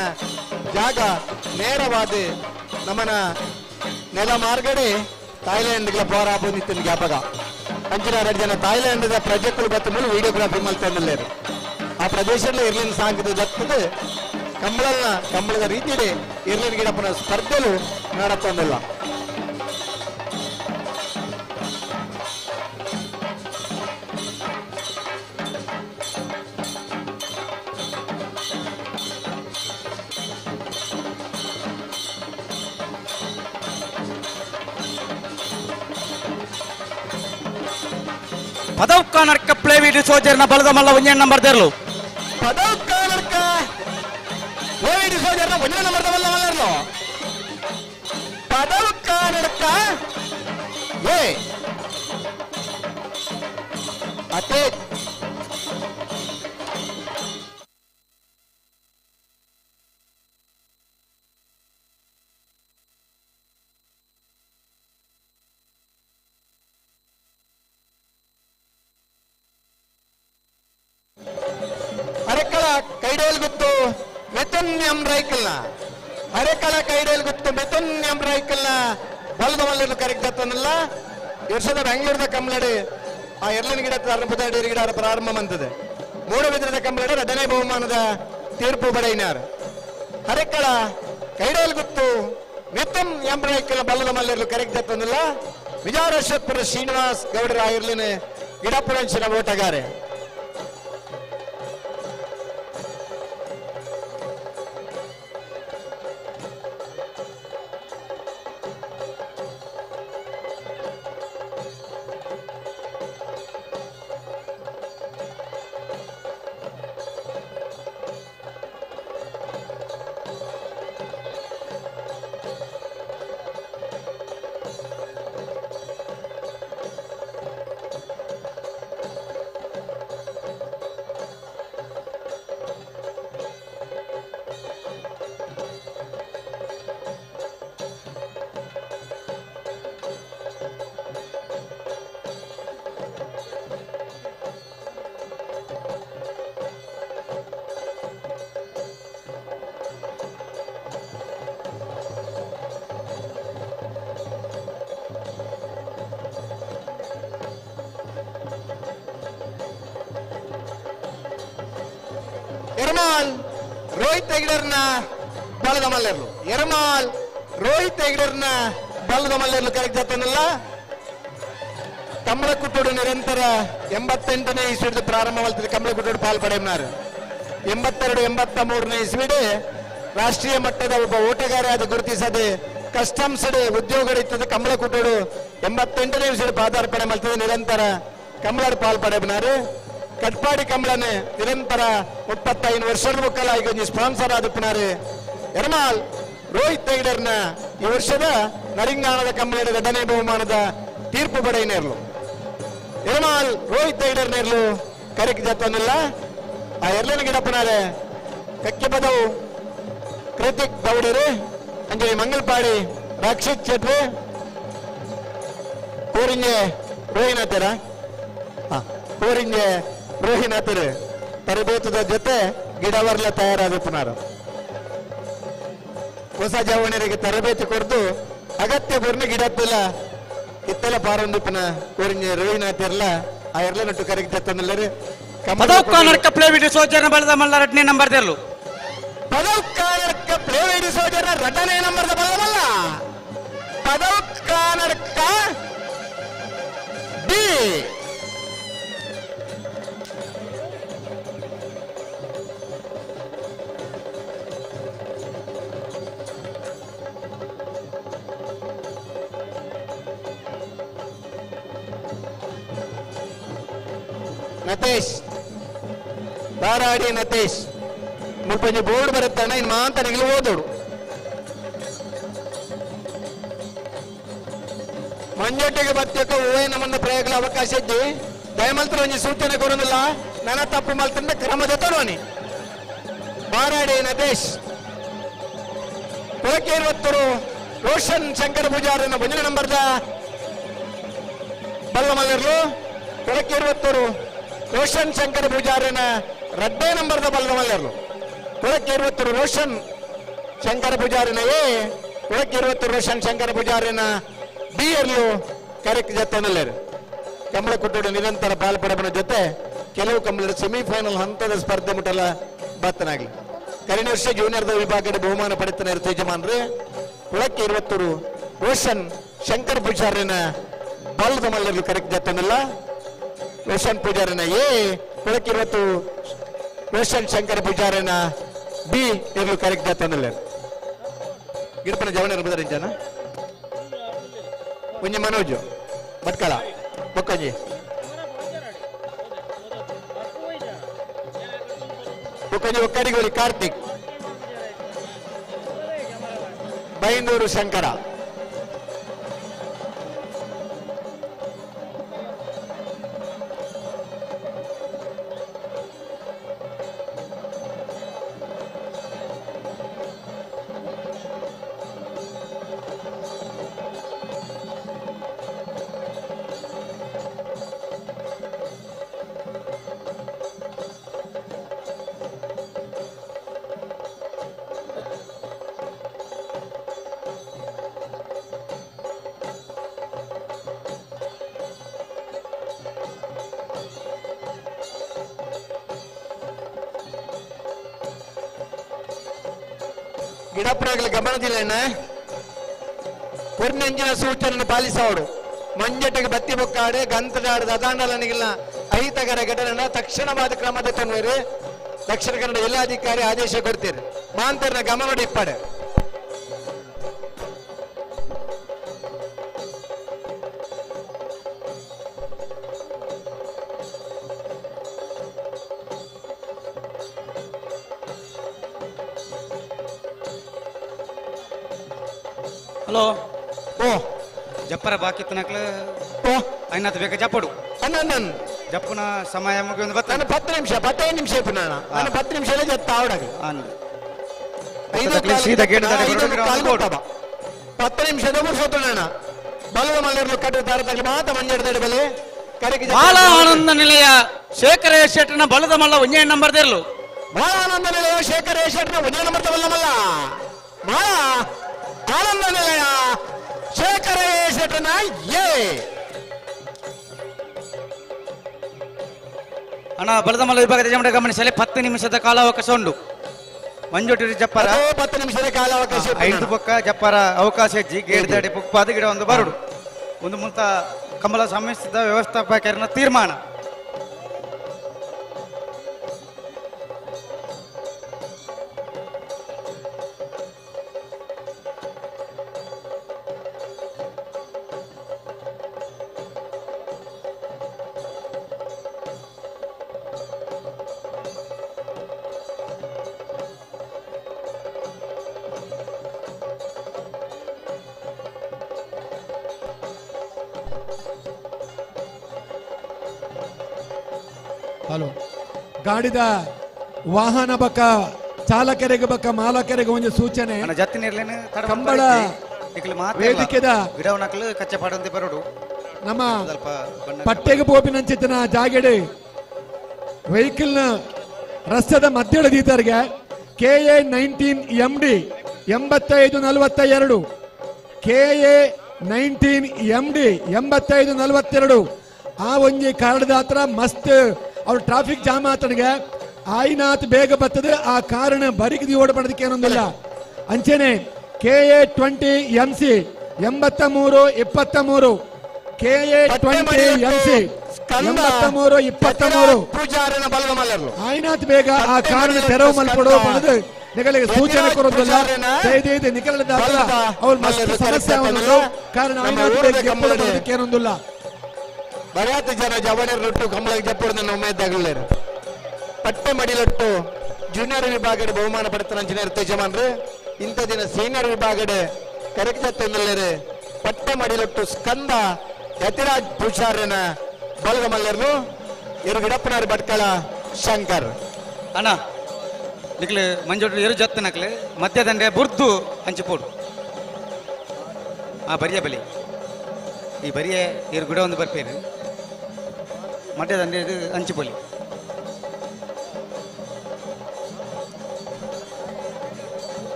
ಜಾಗ ನೇರವಾದ ನಮ್ಮನ ನೆಲ ಮಾರ್ಗಡೆ ಥಾಯ್ಲೆಂಡ್ಗಳ ಪೋರಾಬಂದಿತ್ತು ಜ್ಞಾಪಕ. ಅಂಚಿನ ಎರಡು ಜನ ಥಾಯ್ಲೆಂಡ್ ಪ್ರಜೆಗಳು ಬತ್ತ ಮೇಲೆ ವಿಡಿಯೋಗ್ರಾಫಿ ಮಲ್ತೊಂದಿಲ್ಲೇರು. ಆ ಪ್ರದೇಶದಲ್ಲಿ ಇರ್ಲಿನ ಸಾಂಗದ ದತ್ತದ ಕಂಬಳನ ಕಂಬಳದ ರೀತಿಯಲ್ಲಿ ಇರ್ಲಿನ ಗಿಡಪ್ಪನ ಸ್ಪರ್ಧೆಲು ನಡತ್ತೊಂದಿಲ್ಲ. ಪದವ್ಕಾನರ್ಕ ಪ್ಲೇವಿಡ್ ಸೋಜರ್ನ ಬಲದ ಮಲ್ಲ ಒಂಜೇ ನಂಬರ್ ದೇರ್ಲು. ಪದವ್ಕಾನರ್ಕ ಪ್ಲೇವಿಡ್ ಸೋಜರ್ನ ಒಂಜೇ ನಂಬರ್ ಬಲ್ಲ ಮಲ್ಲರ್ಲು. ಪದವ್ಕಾನರ್ಕ ಏ ಅತೆ ಅರೆಕಳ ಕೈಡೇಲ್ ಗುತ್ತು ಮಿಥುನ್ ಎಂ ರೈಕಲ್ನ. ಅರೆಕಳ ಕೈಡೇಲ್ ಗುತ್ತು ಮಿಥುನ್ ಎಂ ರೈಕಲ್ನ ಬಲದ ಮಲ್ಲರ್ಲು ಕರೆಕ್ಟ್ ತನ್ನಲ್ಲ. ವರ್ಷದ ಬೆಂಗಳೂರದ ಕಂಬಳಡಿ ಆ ಎರ್ಲನ್ ಗಿಡ ಪ್ರಾರಂಭದ ಗಿಡ ಪ್ರಾರಂಭ ಮಂತದೆ. ಮೂಡಬಿದ್ರದ ಕಂಬಳಡಿ ಎರಡನೇ ಬಹುಮಾನದ ತೀರ್ಪು ಬಡೈನಾರ್. ಅರೆಕಳ ಕೈಡೇಲ್ ಗುತ್ತು ಮಿಥುನ್ ಎಂ ರೈಕಲ್ ಬಲದ ಮಲ್ಲರ್ಲು ಕರೆಕ್ಟ್ ತನ್ನಲ್ಲ. ವಿಜಾರೇಶ್ವರ ಶ್ರೀನಿವಾಸ್ ಗೌಡರ ಇರ್ಲಿನ ಗಿಡಪುರಂಚಿನ ಓಟಗಾರೆ. ಎರ್ಮಾಲ್ ರೋಹಿತ್ ಹೆಗ್ಡರ್ನ ಬಲದ ಮಲ್ಲರ್ಲು. ಎರ್ಮಾಲ್ ರೋಹಿತ್ ಹೆಗ್ಡರ್ನ ಬಲದ ಮಲ್ಲರ್ಲು ಕರೆಕ್ಟ್ ತನ್ನಲ್ಲ. ಕಮಲಕುಟ್ಟೋಡು ನಿರಂತರ 88ನೇ ಇಸ್ವಿಡ್ ಪ್ರಾರಂಭವಾಗ್ತದೆ. ಕಮಲಕುಟ್ಟೋಡು ಪಾಲ್ ಪಡೆಯನಾರು 82 83ನೇ ಇಸ್ವಿಡ್ ರಾಷ್ಟ್ರೀಯ ಮಟ್ಟದ ಒಬ್ಬ ಓಟಗಾರ ಅದು ಗುರುತಿಸದೆ ಕಸ್ಟಮ್ಸ್ ಉದ್ಯೋಗ ಇರ್ತದೆ. ಕಮಲಕುಟ್ಟೋಡು 88ನೇ ಇಸ್ವಿಡ್ ಪಾದಾರ್ಪಣೆ ಮಾಡ್ತದೆ. ನಿರಂತರ ಕಮಲರು ಪಾಲ್ ಪಡೆಯನಾರು. ಕಟ್ಪಾಡಿ ಕಮಲನೆ ನಿರಂತರ 35 ವರ್ಷದ ಮುಕ್ಕಲ ಈಗ ಸ್ಪಾನ್ಸರ್ ಆದಪ್ಪನಾರು. ಎರ್ಮಾಲ್ ರೋಹಿತ್ ಹೆಗ್ಡರ್ನ ಈ ವರ್ಷದ ನರಿಂಗಾಣದ ಕಮಲದ ಎರಡನೇ ಬಹುಮಾನದ ತೀರ್ಪು ಬಡೈನೇರ್ಲು. ಎರ್ಮಾಲ್ ರೋಹಿತ್ ಹೆಗ್ಡರ್ನೇರ್ಲು ಕರೆಕ್ ಜತ್ತನಿಲ್ಲ. ಆ ಎರ್ಲನ ಗಿಡಪ್ಪನಾರೆ ಕಕ್ಕೆ ಪದವು ಕೃತಿಕ್ ಗೌಡರು ಅಂಜಲಿ ಮಂಗಲ್ಪಾಡಿ ರಕ್ಷಿತ್ ಶೆಟ್ರು ಕೋರಿಂಗೆ ರೋಹಿನಾಥರ ಕೋರಿಂಗೆ ರೋಹಿನಾಥರು ತರಬೇತದ ಜೊತೆ ಗಿಡವರ್ಲ ತಯಾರಾಗುತ್ತಿದ್ದಾರೆ. ಹೊಸ ಜವಣರಿಗೆ ತರಬೇತಿ ಕೊಡ್ದು ಅಗತ್ಯ ಬುರ್ನ ಗಿಡತ್ತಿಲ್ಲ ಇತ್ತೆಲ್ಲ ಪಾರೊಂದಿಪ್ಪನ ಕೋರಿಂಗೆ ರೋಹಿನಾಥರ್ಲ ಆ ಎರ್ಲ ನಟ್ಟು ಕರೆಗೆ ತತ್ತನಲ್ಲರು. ಪದವ್ಕಾನರ್ಕ ಪ್ಲೇವಿಡ್ ಸೋಜರ್ನ ಬಲದ ಮಲ್ಲ ರಡ್ನೇ ನಂಬರ್ ದೇರ್ಲು. ಪದವ್ಕಾನರ್ಕ ಪ್ಲೇವಿಡ್ ಸೋಜರ್ನ ರಟನೆ ನಂಬರ್ದ ಬಲದ ಮಲ್ಲ. ಪದವ್ಕಾನರ್ಕ ಬಿ ನತೇಶ್ ಬಾರಾಡಿ ನತೇಶ್ ಮುಪ್ಪಂಜಿ ಬೋರ್ಡ್ ಬರುತ್ತಾನೆ ಇನ್ನು ಮಾಂತ ನಿಗಲು ಓದೋಡು. ಮಂಜೊಟ್ಟಿಗೆ ಬತ್ತಿಯಕ್ಕ ಹೂವೇ ನಮ್ಮನ್ನ ಪ್ರಯೋಗಗಳ ಅವಕಾಶ ಇದ್ದಿ ದಯಮಲ್ತ್ರ ಒಂಜಿ ಸೂಚನೆ ಕೊರೊಂದಿಲ್ಲ ನನ್ನ ತಪ್ಪು ಮಲ್ತಂದ ಕ್ರಮದ ತರೋನಿ. ಬಾರಾಡಿ ನತೇಶ್ ಕೊಳಕೇರುವತ್ತರು ರೋಷನ್ ಶಂಕರ ಪೂಜಾರನ ಒಂದನೇ ನಂಬರ್ದ ಬಲ್ಲಮಲ್ಲರ್ಲು. ಕೊಳಕೇರುವತ್ತರು ರೋಷನ್ ಶಂಕರ ಪೂಜಾರನ ರಡ್ಡೇ ನಂಬರ್ದ ಬಲ್ಲಮಲ್ಲರ್ಲು. ಕೊಳಕೇರುವತ್ತರು ರೋಷನ್ ಶಂಕರ ಪೂಜಾರಿನ ಎ, ಕೊಳಕೇರುವತ್ತರು ರೋಷನ್ ಶಂಕರ ಪೂಜಾರಿನ ಬಿ ಎರ್ಲು ಕರೆಕ್ಟ್ ಜೊತೆನಲ್ಲೇರು. ಕಮಲಕುಟ್ಟೋಡು ನಿರಂತರ ಪಾಲ್ಪಡಬನ ಜೊತೆ ಕೆಲವು ಕಂಬಳ ಸೆಮಿಫೈನಲ್ ಹಂತದ ಸ್ಪರ್ಧೆ ಮುಟ್ಟಲ ಬತ್ತನಾಗ್ಲಿ. ಕರಿನ ವರ್ಷ ಜೂನಿಯರ್ದ ವಿಭಾಗದ ಬಹುಮಾನ ಪಡೆತನ ಇರುತ್ತೆ ಯಜಮಾನ್ರು. ಕೊಳಕೇರುವತ್ತರು ರೋಷನ್ ಶಂಕರ್ ಪೂಜಾರಿನ ಬಲ್ಲದ ಮಲ್ಲರ್ಲು ಕರೆಕ್ಟ್ ಜೊತೆನಲ್ಲ. ರೋಷನ್ ಪೂಜಾರಿನ ಎ, ಕೊಳಕಿರುವತ್ತು ರೋಷನ್ ಶಂಕರ ಪೂಜಾರಿನ ಬಿ ಇರ್ಲು ಕರೆಕ್ಟ್ ಜೊತೆನಲ್ಲ. ಗಿಡಪನ ಜವನ ಇರ್ಬೋದಾರೆ ಜನ ಒಂಜಿ ಮನೋಜ್ ಭಟ್ಕಳ ಬೊಕ್ಕಂಜಿ ಬೊಕೊಂಜಿ ಒಕ್ಕಡಿಗೋಳಿ ಕಾರ್ತಿಕ್ ಬೈಂದೂರು ಶಂಕರ ಗಿಡಪ್ರಾಗಲಿ ಗಮನದಿಲ್ಲ ಪೊರ್ನಂಜಿನ ಸೂಚನೆ ಪಾಲಿಸೋಡು ಮಂಜಟಗೆ ಬತ್ತಿ ಬೊಕ್ಕಾಡೆ ಗಂತದಾಡದ ಅದಾಂಡಲನಿಗಿಲ್ಲ ಅಹಿತಕರ ಘಟನೆ ತಕ್ಷಣವಾದ ಕ್ರಮದ ತೊಂದರೆ ದಕ್ಷಿಣ ಕನ್ನಡ ಜಿಲ್ಲಾಧಿಕಾರಿ ಆದೇಶ ಕೊಡ್ತೀರಿ ಮಾಂತರ್ನ ಗಮನ ಇಪ್ಪಾಡೆ. ಹಲೋ ಓ ಜಪ್ಪರ ಬಾಕಿ ತನಕಲ ಓ ಐನಾತ್ ಬೇಕ ಜಪ್ಪಡು ಅನ್ನ ಜಪ್ಪುನ ಸಮಯ ಮುಗಿಯೊಂದು ಬತ್ತ ನಾನು 10 ನಿಮಿಷ 15 ನಿಮಿಷ ಇಪ್ಪು ನಾನು ನಾನು 10 ನಿಮಿಷ ಜತ್ತ ಆವಡಗ ಸೀದಾ ಗೇಟ್ 10 ನಿಮಿಷದ ಮುಗಿಸೋಣ ಬಲದ ಮಲ್ಲರ್ಲು ಕಟ್ಟು ತಾರತಕ್ಕೆ ಮಾತ ಮಂಜೆಡ್ದಾಡೆ ಬಲೆ ಕರೆಗೆ ಬಾಲ ಆನಂದ ನಿಲಯ ಶೇಖರ ಶೆಟ್ಟನ ಬಲದ ಮಲ್ಲ ಒಂದೇ ನಂಬರ್ ದೇರ್ಲು ಬಾಲ ಆನಂದ ನಿಲಯ ಶೇಖರ ಶೆಟ್ಟನ ಒಂದೇ ನಂಬರ್ ತವಲ್ಲ ಮಲ್ಲ ಬಾಲ ಆನಂದ ನಿಲಯ ಶೇಖರ ಶೆಟ್ಟನ ಏ ಅಣ್ಣ ಬಲದ ಮಲ್ಲ ವಿಭಾಗದ ಜಮಡ ಗಮನಿಸಲಿ 10 ನಿಮಿಷದ ಕಾಲಾವಕಾಶ ಉಂಟು ಮಂಜೋಟಿ ಜಪ್ಪರ 10 ನಿಮಿಷದ ಕಾಲಾವಕಾಶ 5 ಪಕ್ಕ ಜಪ್ಪರ ಅವಕಾಶ ಹೆಜ್ಜಿ ಗೇಟ್ ದಾಡಿ ಪುಕ್ಪಾದ ಗಿಡ ಒಂದು ಬರಡು ಒಂದು ಮುಂತ ಕಮಲ ಸಮ್ಮಿಶ್ರಿತ ವ್ಯವಸ್ಥಾಪಕರನ ತೀರ್ಮಾನ. ಹಲೋ ಗಾಡಿದ ವಾಹನ ಬಕ್ಕ ಚಾಲಕರಿಗೆ ಬಕ್ಕ ಮಾಲಕರಿಗೆ ಒಂದು ಸೂಚನೆ. ಕಂಬಳ ವೇದಿಕೆದ ನಮ್ಮ ಪಟ್ಟೆಗೆ ಪೋಪಿನಂಚಿತನ ಜಾಗೆಡೆ ವೆಹಿಕಲ್ನ ರಸ್ತೆದ ಮಧ್ಯದ ದೀತರಿಗೆ KA 19 MD 8542 KA 19 MD 8542 ಆ ಒಂಜಿ ಕಾರಣದ ಹತ್ರ ಮಸ್ತ್ ಅವ್ರು ಟ್ರಾಫಿಕ್ ಜಾಮ್ ಆತನಿಗೆ ಆಯ್ನಾತ್ ಬೇಗ ಬರ್ತದೆ ಆ ಕಾರಣ ಬರಿಗಿದಿ ಓಡಬಾರ್ದಕ್ಕೆ ಏನೊಂದಿಲ್ಲ. ಅಂಚೆನೆ KA 20 MC 8323 KA 20 MC 8323 ಆಯ್ನಾತ್ ಬೇಗ ಆ ಕಾರಣ ತೆರವು ಮಲ್ಕೊಡೋ ಬಣ್ಣದ ನಿಗಲಿಗೆ ಸೂಚನೆ ಕೊಡೋದಿಲ್ಲ. ದಯದೀದಿ ನಿಗಲದ ಅವ್ರ ಮಸ್ತ್ ಸಮಸ್ಯೆ ಅವನು ಕಾರಣ ಆಯ್ನಾತ್ ಬೇಗ ಎಪ್ಪಡೋದಕ್ಕೆ ಏನೊಂದಿಲ್ಲ. ಬರಾತ ಜನ ಜವಣರೊಟ್ಟು ಕಂಬಳಕ್ಕೆ ಜಪ್ಪುಡ್ದನ್ನು ಉಮೇದಾಗಲೇರು ಪಟ್ಟೆ ಮಡಿಲೊಟ್ಟು ಜೂನಿಯರ್ ವಿಭಾಗಡೆ ಬಹುಮಾನ ಪಡೆತನ ಇಂಜಿನಿಯರ್ ತೇಜಮಾನ್ರು ಇಂಥ ದಿನ ಸೀನಿಯರ್ ವಿಭಾಗಡೆ ಕರೆಕ್ಟ್ ಜತ್ತೊಂದಲ್ಲೇರು ಪಟ್ಟೆ ಮಡಿಲೊಟ್ಟು ಸ್ಕಂದ ಯತಿರಾಜ್ ಪೂಜಾರ್ಯನ ಬಲಗ ಮಲ್ಲರ್ನು ಇರು ಗಿಡಪ್ಪನಾರು ಭಟ್ಕಳ ಶಂಕರ್ ಅಣ್ಣ ನಿಕ್ಲು ಮಂಜೋಟು ಎರು ಜತ್ತನಕ್ಲು ಮಧ್ಯದಂಡೆ ಬುರ್ದು ಹಂಚಿಪೋಡು ಆ ಬರಿಯ ಬಲಿ ಈ ಬರಿಯ ಇರು ಗಿಡ ಒಂದು ಬರ್ಪೇರು ಮಧ್ಯದಂಡೆ ಇದು ಹಂಚಿಪೋಲಿ.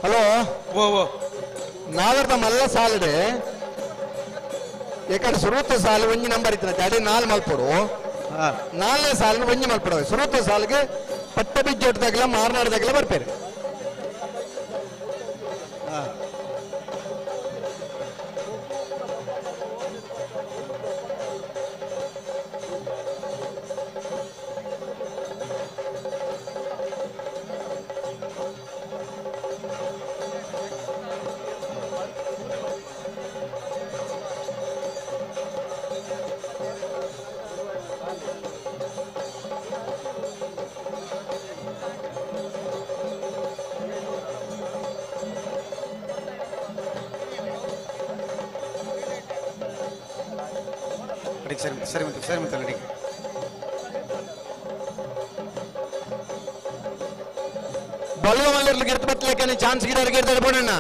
ಹಲೋ ಓ ಓ ನಾವರ್ದ ಮಲ್ಲ ಸಾಲಡೆ ಏಕಡೆ ಸುರೂತ ಸಾಲು ಒಂಜಿ ನಂಬರ್ ಇತ್ತು ಅದೇ ನಾಲ್ ಮಲ್ಪಡು ನಾಲ್ನೇ ಸಾಲು ಒಂಜಿ ಮಲ್ಪಡು ಸುರೂತ ಸಾಲಿಗೆ ಪಟ್ಟ ಬಿಜ್ಜೊಟ್ಟದಾಗಲ ಮಾರ್ನಾಡ್ದಾಗಲ ಬರ್ಪೇರು. ಸರಿ ಸರಿ ಸರಿ ಮತ್ತೆ ಅಡಿಗೆ ಬಲ್ವ ಮಲ್ಲರ್ಲು ಗಿರ್ತ ಬತ್ತಲೇಕನೆ ಚಾನ್ಸ್ ಗಿಡಾರ ಗಿರ್ತಾರೆ ಬೋಡಣ್ಣ.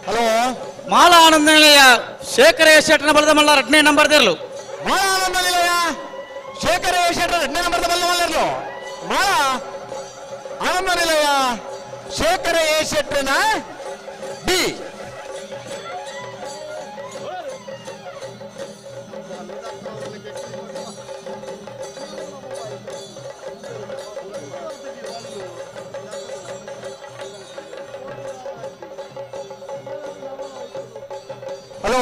ಹಲೋ ಮಾಲ ಆನಂದ ನಿಲಯ ಶೇಖರ ಶೆಟ್ಟನ ಬಲದ ಮಲ್ಲ 2ನೇ ನಂಬರ್ ದೇರ್ಲು. ಮಾಲ ಆನಂದ ನಿಲಯ ಶೇಖರ ಶೆಟ್ಟರ 2ನೇ ನಂಬರ್ ಬಲ್ಲ ಮಲ್ಲರ್ಲು. ಮಾಲ ಆನಂದ ನಿಲಯ ಶೇಖರ ಎ ಶೆಟ್ಟನ ಬಿ. ಹಲೋ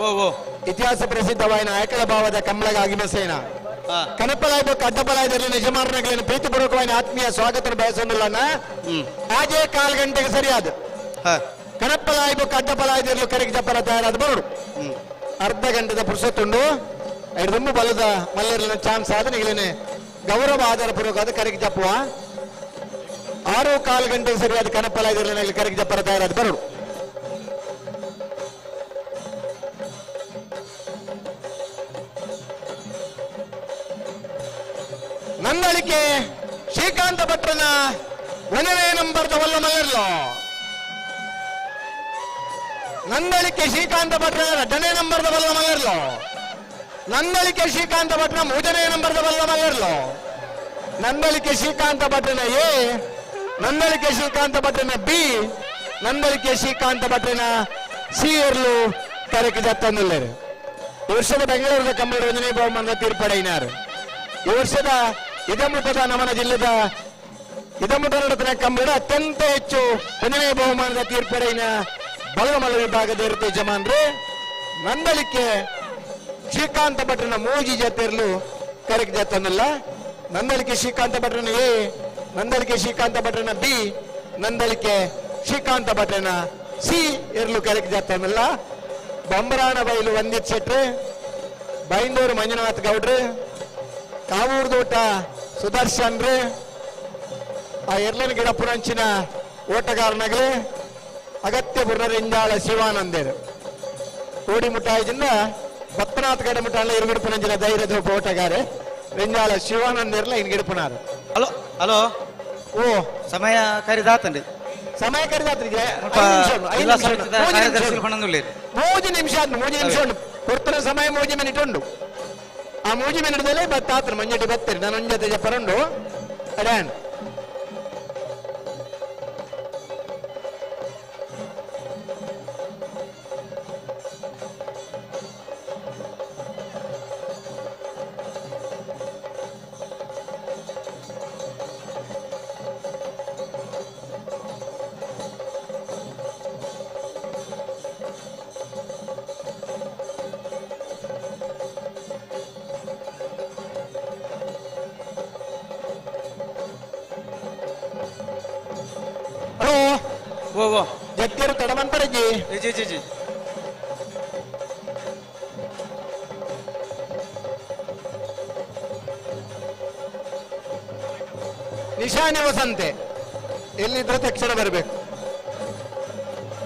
ಓ ಇತಿಹಾಸ ಪ್ರಸಿದ್ಧವಾಯಿನ ಐಕಳ ಭಾವದ ಕಮಲಗ ಸೇನ ಕನಪಲಾಯ್ಬೇಕು ಅಡ್ಡಪಲಾಯದಲ್ಲಿ ನಿಜಮಾರನಗಳನ್ನು ಪ್ರೀತಿಪೂರ್ವಕವಾದ ಆತ್ಮೀಯ ಸ್ವಾಗತ ಬಯಸೋದಿಲ್ಲಣ್ಣ. ಆಜೇ ಕಾಲು ಗಂಟೆಗೆ ಸರಿಯಾದ ಕನಪಲಾಯ್ಬೇಕು ಅಡ್ಡಪಲಾಯದಲ್ಲಿ ಕರೆಗೆ ಜಪ್ಪರ ತಯಾರಾದ ಬರೋಡು. ಅರ್ಧ ಗಂಟೆದ ಪುರುಷತ್ತುಂಡು ಐದು ಬಲದ ಮಲ್ಲರಿನ ಚಾನ್ಸ್ ಆದ ನಿಗಲೇನೆ ಗೌರವ ಆಧಾರ ಪೂರ್ವಕವಾದ ಕರೆಗೆ ಜಪ್ಪುವ. 6:15 ಗಂಟೆಗೆ ಸರಿಯಾದ ಕನಪಲಾಯದಲ್ಲಿ ಕರೆಗೆ ಜಪ್ಪರ ತಯಾರಾದ ಬರೋಡು. ನಂದಳಿಕೆ ಶ್ರೀಕಾಂತ ಭಟ್ರನ 1ನೇ ನಂಬರ್ದ ವಲ್ಲ ಮಲ್ಲರ್ಲು. ನಂದಳಿಕೆ ಶ್ರೀಕಾಂತ ಭಟ್ರನ 2ನೇ ನಂಬರ್ದ ವಲ್ಲ ಮಲ್ಲರ್ಲು. ನಂದಳಿಕೆ ಶ್ರೀಕಾಂತ ಭಟ್ರನ 3ನೇ ನಂಬರ್ದ ವಲ್ಲ ಮಲ್ಲರ್ಲು. ನಂದಳಿಕೆ ಶ್ರೀಕಾಂತ ಭಟ್ರನ ಎ, ನಂದಳಿಕೆ ಶ್ರೀಕಾಂತ ಭಟ್ರನ ಬಿ, ನಂದಳಿಕೆ ಶ್ರೀಕಾಂತ ಭಟ್ರನ ಸಿ ಎರ್ಲು ಕರೆக்கு ಜತ್ತಂದುಲ್ಲೇರು. ಈ ವರ್ಷದ ಬೆಂಗಳೂರದ ಕಂಬಳ 1ನೇ ಬಹುಮಾನದ ತೀರ್ಪಡೆಯಿನಾರು. ಈ ವರ್ಷದ ಇದಮುಖದ ನಮನ ಜಿಲ್ಲೆದ ಇದಮುಖ ನಡತನ ಕಂಬಳ ಅತ್ಯಂತ ಹೆಚ್ಚು 1ನೇ ಬಹುಮಾನದ ತೀರ್ಪಡೆಯಿನ ಬಲಮಲ್ಲ ವಿಭಾಗದ ಇರುತ್ತೆ ಯಜಮಾನ್ರು. ನಂದಳಿಕೆ ಶ್ರೀಕಾಂತ ಭಟ್ರನ ಮೂಜಿ ಜತೆರ್ಲು ಕರೆಕ್ ಜತ್ತನಲ್ಲ. ನಂದಳಿಕೆ ಶ್ರೀಕಾಂತ ಭಟ್ರನ ಎ, ನಂದಳಿಕೆ ಶ್ರೀಕಾಂತ ಭಟ್ರನ ಬಿ, ನಂದಳಿಕೆ ಶ್ರೀಕಾಂತ ಭಟ್ರನ ಸಿ ಎರ್ಲು ಕರೆಕ್ ಜತ್ತನಲ್ಲ. ಬಂಬರಾಣ ಬೈಲು ವಂದಿತ್ ಶೆಟ್ರು, ಬೈಂದೂರು ಮಂಜುನಾಥ್ ಗೌಡ್ರು, ಕಾವೂರ್ದೋಟ ಸುದರ್ಶನ್ರು, ಆ ಎರ್ಲನ ಗಿಡ ಪುರಂಚಿನ ಓಟಗಾರನಾಗಲಿ ಅಗತ್ಯ ಬುರ್ನರಿಂಜಾಳ ಶಿವಾನಂದರು. ಕೋಡಿ ಮುಟ್ಟಾಯಿಜಿಂದ ಬತ್ತನಾಥ್ ಗಡ ಮುಟ್ಟಾಳ ಇರುಗಿಡಪುನಂಚಿನ ಧೈರ್ಯದ ಒಬ್ಬ ಓಟಗಾರೆ ರಿಂಜಾಳ ಶಿವಾನಂದಿರ್ಲ ಇನ್ ಗಿಡಪುನಾರು. ಹಲೋ ಹಲೋ ಓ ಸಮಯ ಕರಿದಾತಂడి. ಸಮಯ ಕರಿದಾತ್ರಿಗೆ 3 ನಿಮಿಷ 3 ನಿಮಿಷ ಉಂಟು ಕೊಡ್ತಾನೆ ಸಮಯ 3 ಮಿನಿಟ್ ಉಂಟು. ಆ 3 ಮಿನಿಟ್ದಲ್ಲೇ ಬತ್ತಾತ್ರ ಮಂಜಟಿ ಬತ್ತೀರಿ ನಾನು ಒಂದ್ ಜೊತೆ ಜಪ್ಪರುಂಡು ಅಡ್ಯಾನ್. ಜತ್ತಿಯರು ತಡಮಂತರಜಿ ಜಿ ಜಿ ಜಿ ನಿಶಾನೆ ವಸಂತೆ ಎಲ್ಲಿದ್ರೆ ತಕ್ಷಣ ಬರಬೇಕು.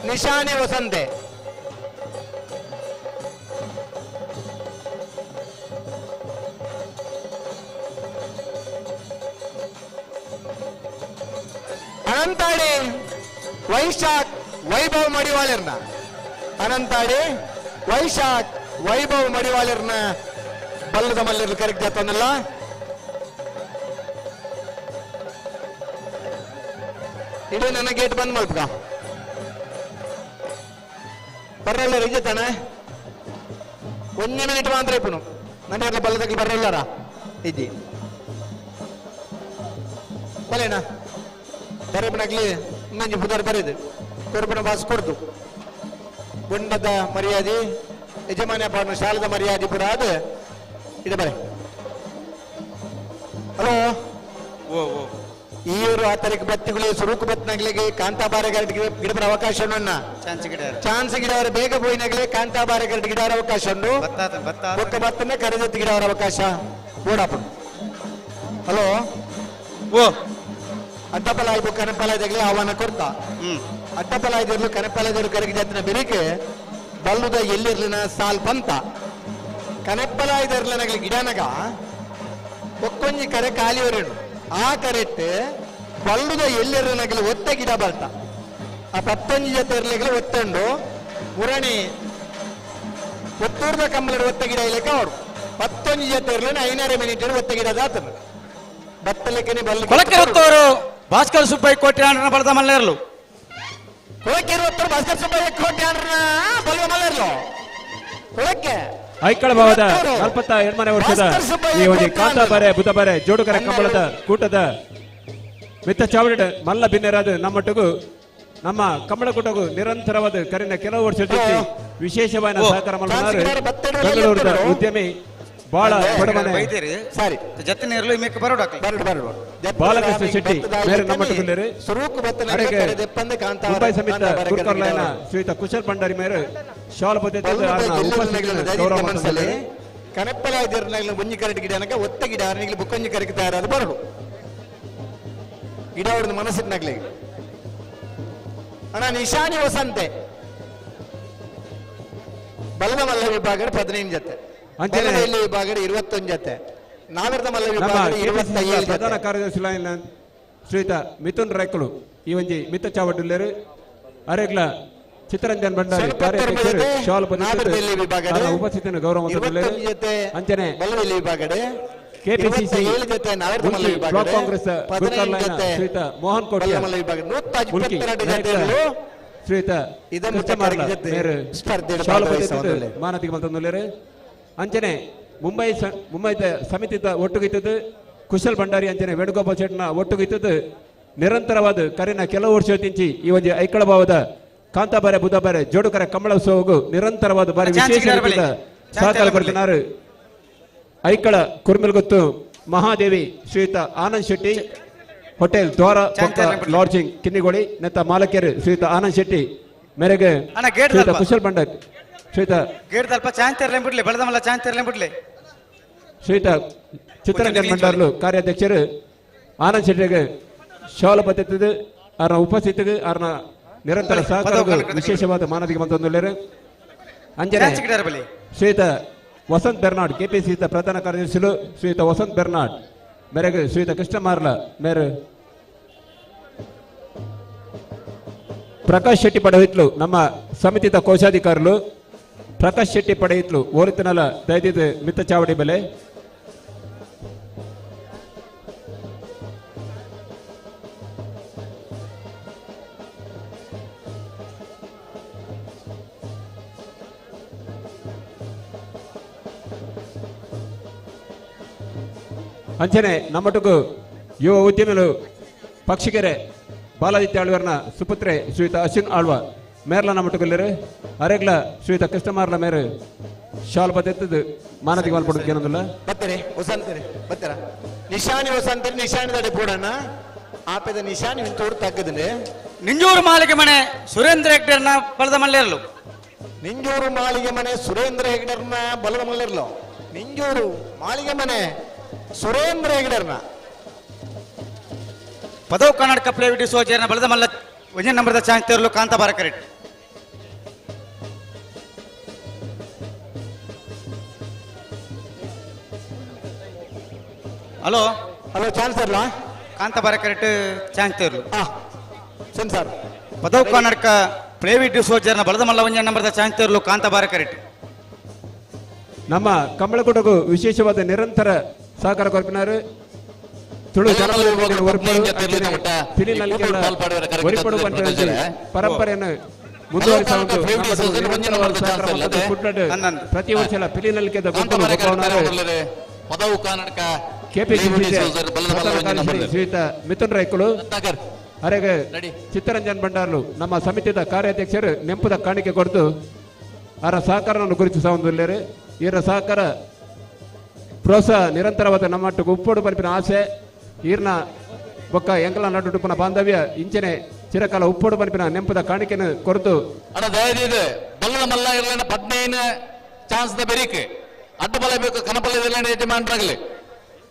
ನಿಶಾನೆ ವಸಂತೆ ಅನಂತಾಡಿ ವೈಶಾಖ್ ವೈಭವ್ ಮಡಿವಾಳರ್ನ. ಅನಂತಾಡಿ ವೈಶಾಖ್ ವೈಭವ್ ಮಡಿವಾಳರ್ನ ಬಲ್ಲದ ಮಲ್ಲರು ಕರೆಕ್ಟ್ ಜತ್ತನಲ್ಲ. ಇಡೀ ನನ್ನ ಗೇಟ್ ಬಂದ್ ಮಲ್ಪಗ ಬರಲ್ಲ ರಿಜತಾನೆ 1 ಮಿನಿಟ್ ಮಾತ್ರ ಇಪ್ಪನು ನನ್ನ ಬಲ್ಲದಕ್ಕೆ ಬರಲ್ಲಾರ ಇದ್ದಿ ಬಲೇನಾ ಬರಪನಾಗ್ಲಿ ನಂಜಿ ಪುದರ್ ಬರೀದು ಕೊರಪನ ಬಾಸ್ ಕೊಡ್ದು ಗುಂಡದ ಮರ್ಯಾದೆ ಯಜಮಾನ್ಯ ಪಾಡನ ಶಾಲದ ಮರ್ಯಾದೆ ಪುರ ಅದು ಇದು ಬರೆ. ಹಲೋ ಓ ಓ ಈವರು ಆ ತಾರೀಕು ಬತ್ತಿಗಳು ಸುರುಕು ಬತ್ನಾಗ್ಲಿಗೆ ಕಾಂತಾಬಾರೆ ಗಿಡಪರ ಅವಕಾಶ ಉಂಟು. ಚಾನ್ಸ್ ಗಿಡ ಚಾನ್ಸ್ ಗಿಡವರ ಬೇಗ ಪೋಯಿನಾಗಲೇ ಕಾಂತಾಬಾರೆ ಗಿಡವರ ಅವಕಾಶ ಉಂಟು. ಬೊಕ್ಕ ಬತ್ತನೆ ಕರೆದತ್ತು ಗಿಡವರ ಅವಕಾಶ ಬೋಡಾಪು. ಹಲೋ ಓ ಅಡ್ಡಪಲಾಯ್ಬು ಕನಪಲಾಯ್ದಾಗಲೇ ಆಹ್ವಾನ ಕೊಡ್ತಾ ಅಡ್ಡಪಲಾಯ್ದಿರ್ಲು ಕನಪಲಾಯ್ದರು ಕರಗಿ ಜಾತಿನ ಬೆರಿಕೆ ಬಲ್ಲುದ ಎಲ್ಲಿರ್ಲಿನ ಸಾಲ್ ಪಂತ ಕನಪ್ಪಲಾಯ್ದರ್ಲನಗಲಿ ಗಿಡನಗ ಒಕ್ಕೊಂಜಿ ಕರೆ ಖಾಲಿ ಒರೆಡು ಆ ಕರೆಟ್ ಬಲ್ಲುದ ಎಲ್ಲೆರನಗಲಿ ಒತ್ತ ಗಿಡ ಬರ್ತ ಆ ಪತ್ತೊಂಜಿ ಜೊತೆ ಇರ್ಲಿಗಲ ಒತ್ತಂಡು ಮುರಣಿ ಒತ್ತೂರ್ದ ಕಂಬಲಡು ಒತ್ತ ಗಿಡ ಇಲ್ಲಕ ಅವರು ಪತ್ತೊಂಜಿ ಜೊತೆ ಇರ್ಲಿನ 5 ಮಿನಿಟ್ ಒತ್ತ ಗಿಡ ದಾತನು ಬತ್ತಲೆಕ್ಕನೆ ಬಲ್ಲ ಕೊಳಕೆರುತ್ತವರು ಭಾಸ್ಕರ್ ಸುಬ್ಬಯ್ಯ ಕೋಟ್ಯಾಣನ ಬಲದ ಮಲ್ಲೇರ್ಲು. ಕೊಳಕೆರುತ್ತವರು ಭಾಸ್ಕರ್ ಸುಬ್ಬಯ್ಯ ಕೋಟ್ಯಾಣನ ಬಲದ ಮಲ್ಲೇರ್ಲು. ಕೊಳಕೆ ಐಕಳ ಭಾವದ 42ನೇ ವರ್ಷದ ಈ ಒಂದು ಕಾಂತಾಬಾರೆ ಬುಧಬಾರೆ ಜೋಡುಕರ ಕಂಬಳದ ಕೂಟದ ಮಿತ್ತ ಚಾವಡಿ ಮಲ್ಲ ಬಿನ್ನೆರಾದ ನಮ್ಮೊಟ್ಟಿಗೂ ನಮ್ಮ ಕಂಬಳ ಕೂಟಗೂ ನಿರಂತರವಾದ ಕರಿನ ಕೆಲವು ವರ್ಷ ವಿಶೇಷವಾದ ಸಹಕಾರ ಮಾಡಿದ್ದಾರೆ ಬೆಂಗಳೂರದ ಉದ್ಯಮಿ ಬಾಳ ಕೊಡಮನೆ ಸರಿ ಜತ್ತಿನೇರ್ಲು ಮೇಕ ಬರೋಡ ಬಾಲಕೃಷ್ಣ ಶೆಟ್ಟಿ ಬೇರೆ ನಮ್ಮೊಟ್ಟಿಗೆ ಮುಂಬೈ ಸಮಿತ ಗುರುಕರ್ಲೈನ ಶ್ರೀಯುತ ಕುಶಲ್ ಭಂಡಾರಿ ಮೇರೆ ಶಾಲ್ ಗೌರವ ಮಾಡ್ತಾರೆ. ಕನಪ್ಪಲಾಯ್ದರ್ನಾಗಲಿ ಒಂಜಿ ಕರೆಟ್ ಗಿಡ ಅನಕ ಒತ್ತ ಗಿಡ ಅರನಿಗ್ಲಿ ಬುಕ್ಕೊಂಜಿ ಕರೆಕ್ ತಯಾರಾದ ಬರಡು ಗಿಡ ಹೊಡೆದು ಮನಸ್ಸಿನಾಗ್ಲಿ ಅಣ್ಣ ನಿಶಾನಿ ವಸಂತೆ ಬಲದ ಮಲ್ಲ ವಿಭಾಗ 15 ಜೊತೆ, ಬಲದ ವಿಭಾಗ 21 ಜೊತೆ, ನಾಗರದ ಮಲ್ಲ ವಿಭಾಗ 27. ಪ್ರಧಾನ ಕಾರ್ಯದರ್ಶಿ ಶ್ರೀಯುತ ಮಿಥುನ್ ರೈಕಳು ಈ ಒಂಜಿ ಮಿತ್ತ ಚಾವಡಿಲ್ಲೇರು ಅರೆಗ್ಲ ಚಿತ್ತರಂಜನ್ ಭಂಡಾರಿ ಕಾರ್ಯಾಧ್ಯಕ್ಷರು ಶಾಲ್ ಉಪಸ್ಥಿತಿಯನ್ನು ಗೌರವ ಅಂಚನೆ ಕೆಪಿಸಿಸಿ ಬ್ಲಾಕ್ ಕಾಂಗ್ರೆಸ್ ಶ್ರೀಯುತ ಮೋಹನ್ ಕೋಟ್ಯ ಶ್ರೀಯುತ ಮಾನತಿಗೆ ಮಲ್ತೊಂದುಲ್ಲೇರು. ಅಂಚನೆ ಮುಂಬೈ ಮುಂಬೈ ಸಮಿತಿದ ಒಟ್ಟುಗಿತ್ತದ್ದು ಕುಶಲ್ ಭಂಡಾರಿ ಅಂಚನೆ ವೇಣುಗೋಪಾಲ್ ಶೆಟ್ನ ಒಟ್ಟುಗಿತ್ತದ್ದು ನಿರಂತರವಾದ ಕರಿನ ಕೆಲವು ವರ್ಷ ತಿಂಚಿ ಈ ಒಂದು ಐಕಳ ಭಾವದ ಕಾಂತಾಬಾರೆ ಬುಧಬಾರೆ ಜೋಡುಕರ ಕಮಲ ಉತ್ಸವಗೂ ನಿರಂತರವಾದ ಬಾರಿ ವಿಶೇಷ ಸಹಕಾರ ಕೊಡ್ತಿದ್ದಾರೆ. ಐಕಳ ಕುರ್ಮಿಲ್ಗುತ್ತು ಮಹಾದೇವಿ ಶ್ರೀಯುತ ಆನಂದ್ ಶೆಟ್ಟಿ ಹೋಟೆಲ್ ದ್ವಾರ ಲಾಡ್ಜಿಂಗ್ ಕಿನ್ನಿಗೋಳಿ ನೆತ್ತ ಮಾಲಕಿಯರು ಶ್ರೀಯುತ ಆನಂದ್ ಶೆಟ್ಟಿ ಮೇರೆಗೆ ಶ್ರೀಯುತ ಕುಶಲ್ ಭಂಡಾರಿ ಶ್ರೀಯುತ ಶ್ರೀಯುತ ಚಿತ್ತರಂಜನ್ ಭಂಡಾರ್ಲು ಕಾರ್ಯಾಧ್ಯಕ್ಷರು ಆನಂದ್ ಶೆಟ್ಟಿಗೆ ಶಾಲು ಪದ್ಧತಿ ಅವರ ಉಪಸ್ಥಿತಿಗೆ ಅವರ ನಿರಂತರ ಸಹಕಾರ ವಿಶೇಷವಾದ ಮಾನವಿಗೆ ಬಂದೊಂದುಳ್ಳೇರು. ಅಂಜನೆ ಶ್ರೀಯುತ ವಸಂತ್ ಬೆರ್ನಾಡ್ ಕೆಪಿಸಿ ಪ್ರಧಾನ ಕಾರ್ಯದರ್ಶಿಗಳು ಶ್ರೀಯುತ ವಸಂತ್ ಬೆರ್ನಾಡ್ ಮೇರೆಗೆ ಶ್ರೀಯುತ ಕೃಷ್ಣ ಮಾರ್ಲ ಮೇರೆ ಪ್ರಕಾಶ್ ಶೆಟ್ಟಿ ಪಡೆಯಿತ್ಲು ನಮ್ಮ ಸಮಿತಿದ ಕೋಶಾಧಿಕಾರಿಗಳು ಪ್ರಕಾಶ್ ಶೆಟ್ಟಿ ಪಡೆಯಿತ್ಲು ಓರಿತನಲ ದಯದಿದ್ದು ಮಿತ್ತ ಚಾವಡಿ ಬೆಲೆ ಅಂಚನೆ ನಮ್ಮಟುಗು ಯುವ ಉದ್ಯಮಿಗಳು ಪಕ್ಷಿಕೆರೆ ಬಾಲಾದಿತ್ಯ ಆಳ್ವರ್ನ ಸುಪುತ್ರೆ ಶ್ರೀಯುತ ಅಶ್ವಿನ್ ಆಳ್ವ ಮೇರ್ಲ ನಮ್ಮಟುಗುಲ್ಲರು ಅರೆಗ್ಲ ಶ್ರೀಯುತ ಕೃಷ್ಣಮಾರ್ಲ ಮೇರು ಶಾಲ್ ಬತ್ತೆತ್ತದು ಮಾನದಿಗೆ ಮಲ್ಪಡೋದಕ್ಕೆ ಏನೊಂದಿಲ್ಲ. ಬತ್ತಾರೆ ವಸಂತರೆ ಬತ್ತರ ನಿಶಾನಿ ವಸಂತರೆ ನಿಶಾನಿ ದಡೆ ಪೋಡಣ್ಣ ಆಪೆದ ನಿಶಾನಿ ತೋರು ತಗ್ಗದ್ರೆ ನಿಂಜೂರು ಮಾಳಿಗೆ ಮನೆ ಸುರೇಂದ್ರ ಹೆಗ್ಡರ್ನ ಬಲದ ಮಲ್ಲೇರ್ಲು. ನಿಂಜೂರು ಮಾಳಿಗೆ ಮನೆ ಸುರೇಂದ್ರ ಹೆಗ್ಡರ್ನ ಬಲದ ಮಲ್ಲೇರ್ಲು. ನಿಂಜೂರು ಮಾಳಿಗೆ ಮನೆ ಸುರೇಂದ್ರ ಹೆಗ್ಡರ್ನ ಪದವು ಕರ್ನಾಟಕ ಪ್ಲೇವಿಟಿ ಸೋಜರ್ನ ಬಲದ ಮಲ್ಲ ಒಂದೇ ನಂಬರ್ದ ಚಾನ್ಸ್ ತೇರಲು ಕಾಂತಾಬಾರ ಕರೆಕ್ಟ್. ಹಲೋ ಹಲೋ ಚಾನ್ಸ್ ಅಲ್ಲ ಕಾಂತಾಬಾರ ಕರೆಕ್ಟ್ ಚಾನ್ಸ್ ತೇರಲು ಸೆನ್ಸಾರ್ ಪದವು ಕರ್ನಾಟಕ ಪ್ಲೇವಿಟಿ ಸೋಜರ್ನ ಬಲದ ಮಲ್ಲ ಒಂದೇ ನಂಬರ್ದ ಚಾನ್ಸ್ ತೇರಲು ಕಾಂತಾಬಾರ ಕರೆಕ್ಟ್. ನಮ್ಮ ಕಂಬಳಕೂಟಗೂ ವಿಶೇಷವಾದ ನಿರಂತರ ಸಹಕಾರ ಕೊರಪಿನಾರು ತುಳು ಜನಪದ ಪರಂಪರೆಯನ್ನು ಮುಂದುವರಿಸುವ ಪ್ರತಿ ವರ್ಷ ಪಿಲಿನಲ್ಲಿಕೆದ ಕೆಪಿಸಿಸಿ ಶ್ರೀಯುತ ಮಿಥುನ್ ರೈಕುಲು ಅರೆಗೆ ಚಿತ್ತರಂಜನ್ ಭಂಡಾರ್ಲು ನಮ್ಮ ಸಮಿತಿದ ಕಾರ್ಯಾಧ್ಯಕ್ಷರು ನೆಂಪುದ ಕಾಣಿಕೆ ಕೊಡ್ತು ಅವರ ಸಹಕಾರವನ್ನು ಗುರುತಿಸುವ ಇವರ ಸಹಕಾರ ಪ್ರೋತ್ಸಾಹ ನಿರಂತರವಾದ ನಮ್ಮ ಉಪ್ಪೋಡು ಪಲ್ಪಿನ ಆಸೆ ಈರ್ನ ಬೊಕ್ಕ ಎಂಕಲ ನಡುಟುಪನ ಬಾಂಧವ್ಯ ಇಂಚನೆ ಚಿರಕಾಲ ಉಪ್ಪೋಡು ಪಲ್ಪಿನ ನೆಂಪದ ಕಾಣಿಕೆಯನ್ನು ಕೊರತು ಅಣ್ಣ ದಯದೀದು ಬಲ್ಲದ ಮಲ್ಲ ಇರಲಿಲ್ಲ 15 ಚಾನ್ಸ್ the ಬೆರಿಕ್ ಅಡ್ಡ ಬಲ ಬೇಕು ಕನಪಲ್ಲ ಯಜಮಾನ್ರಾಗಲಿ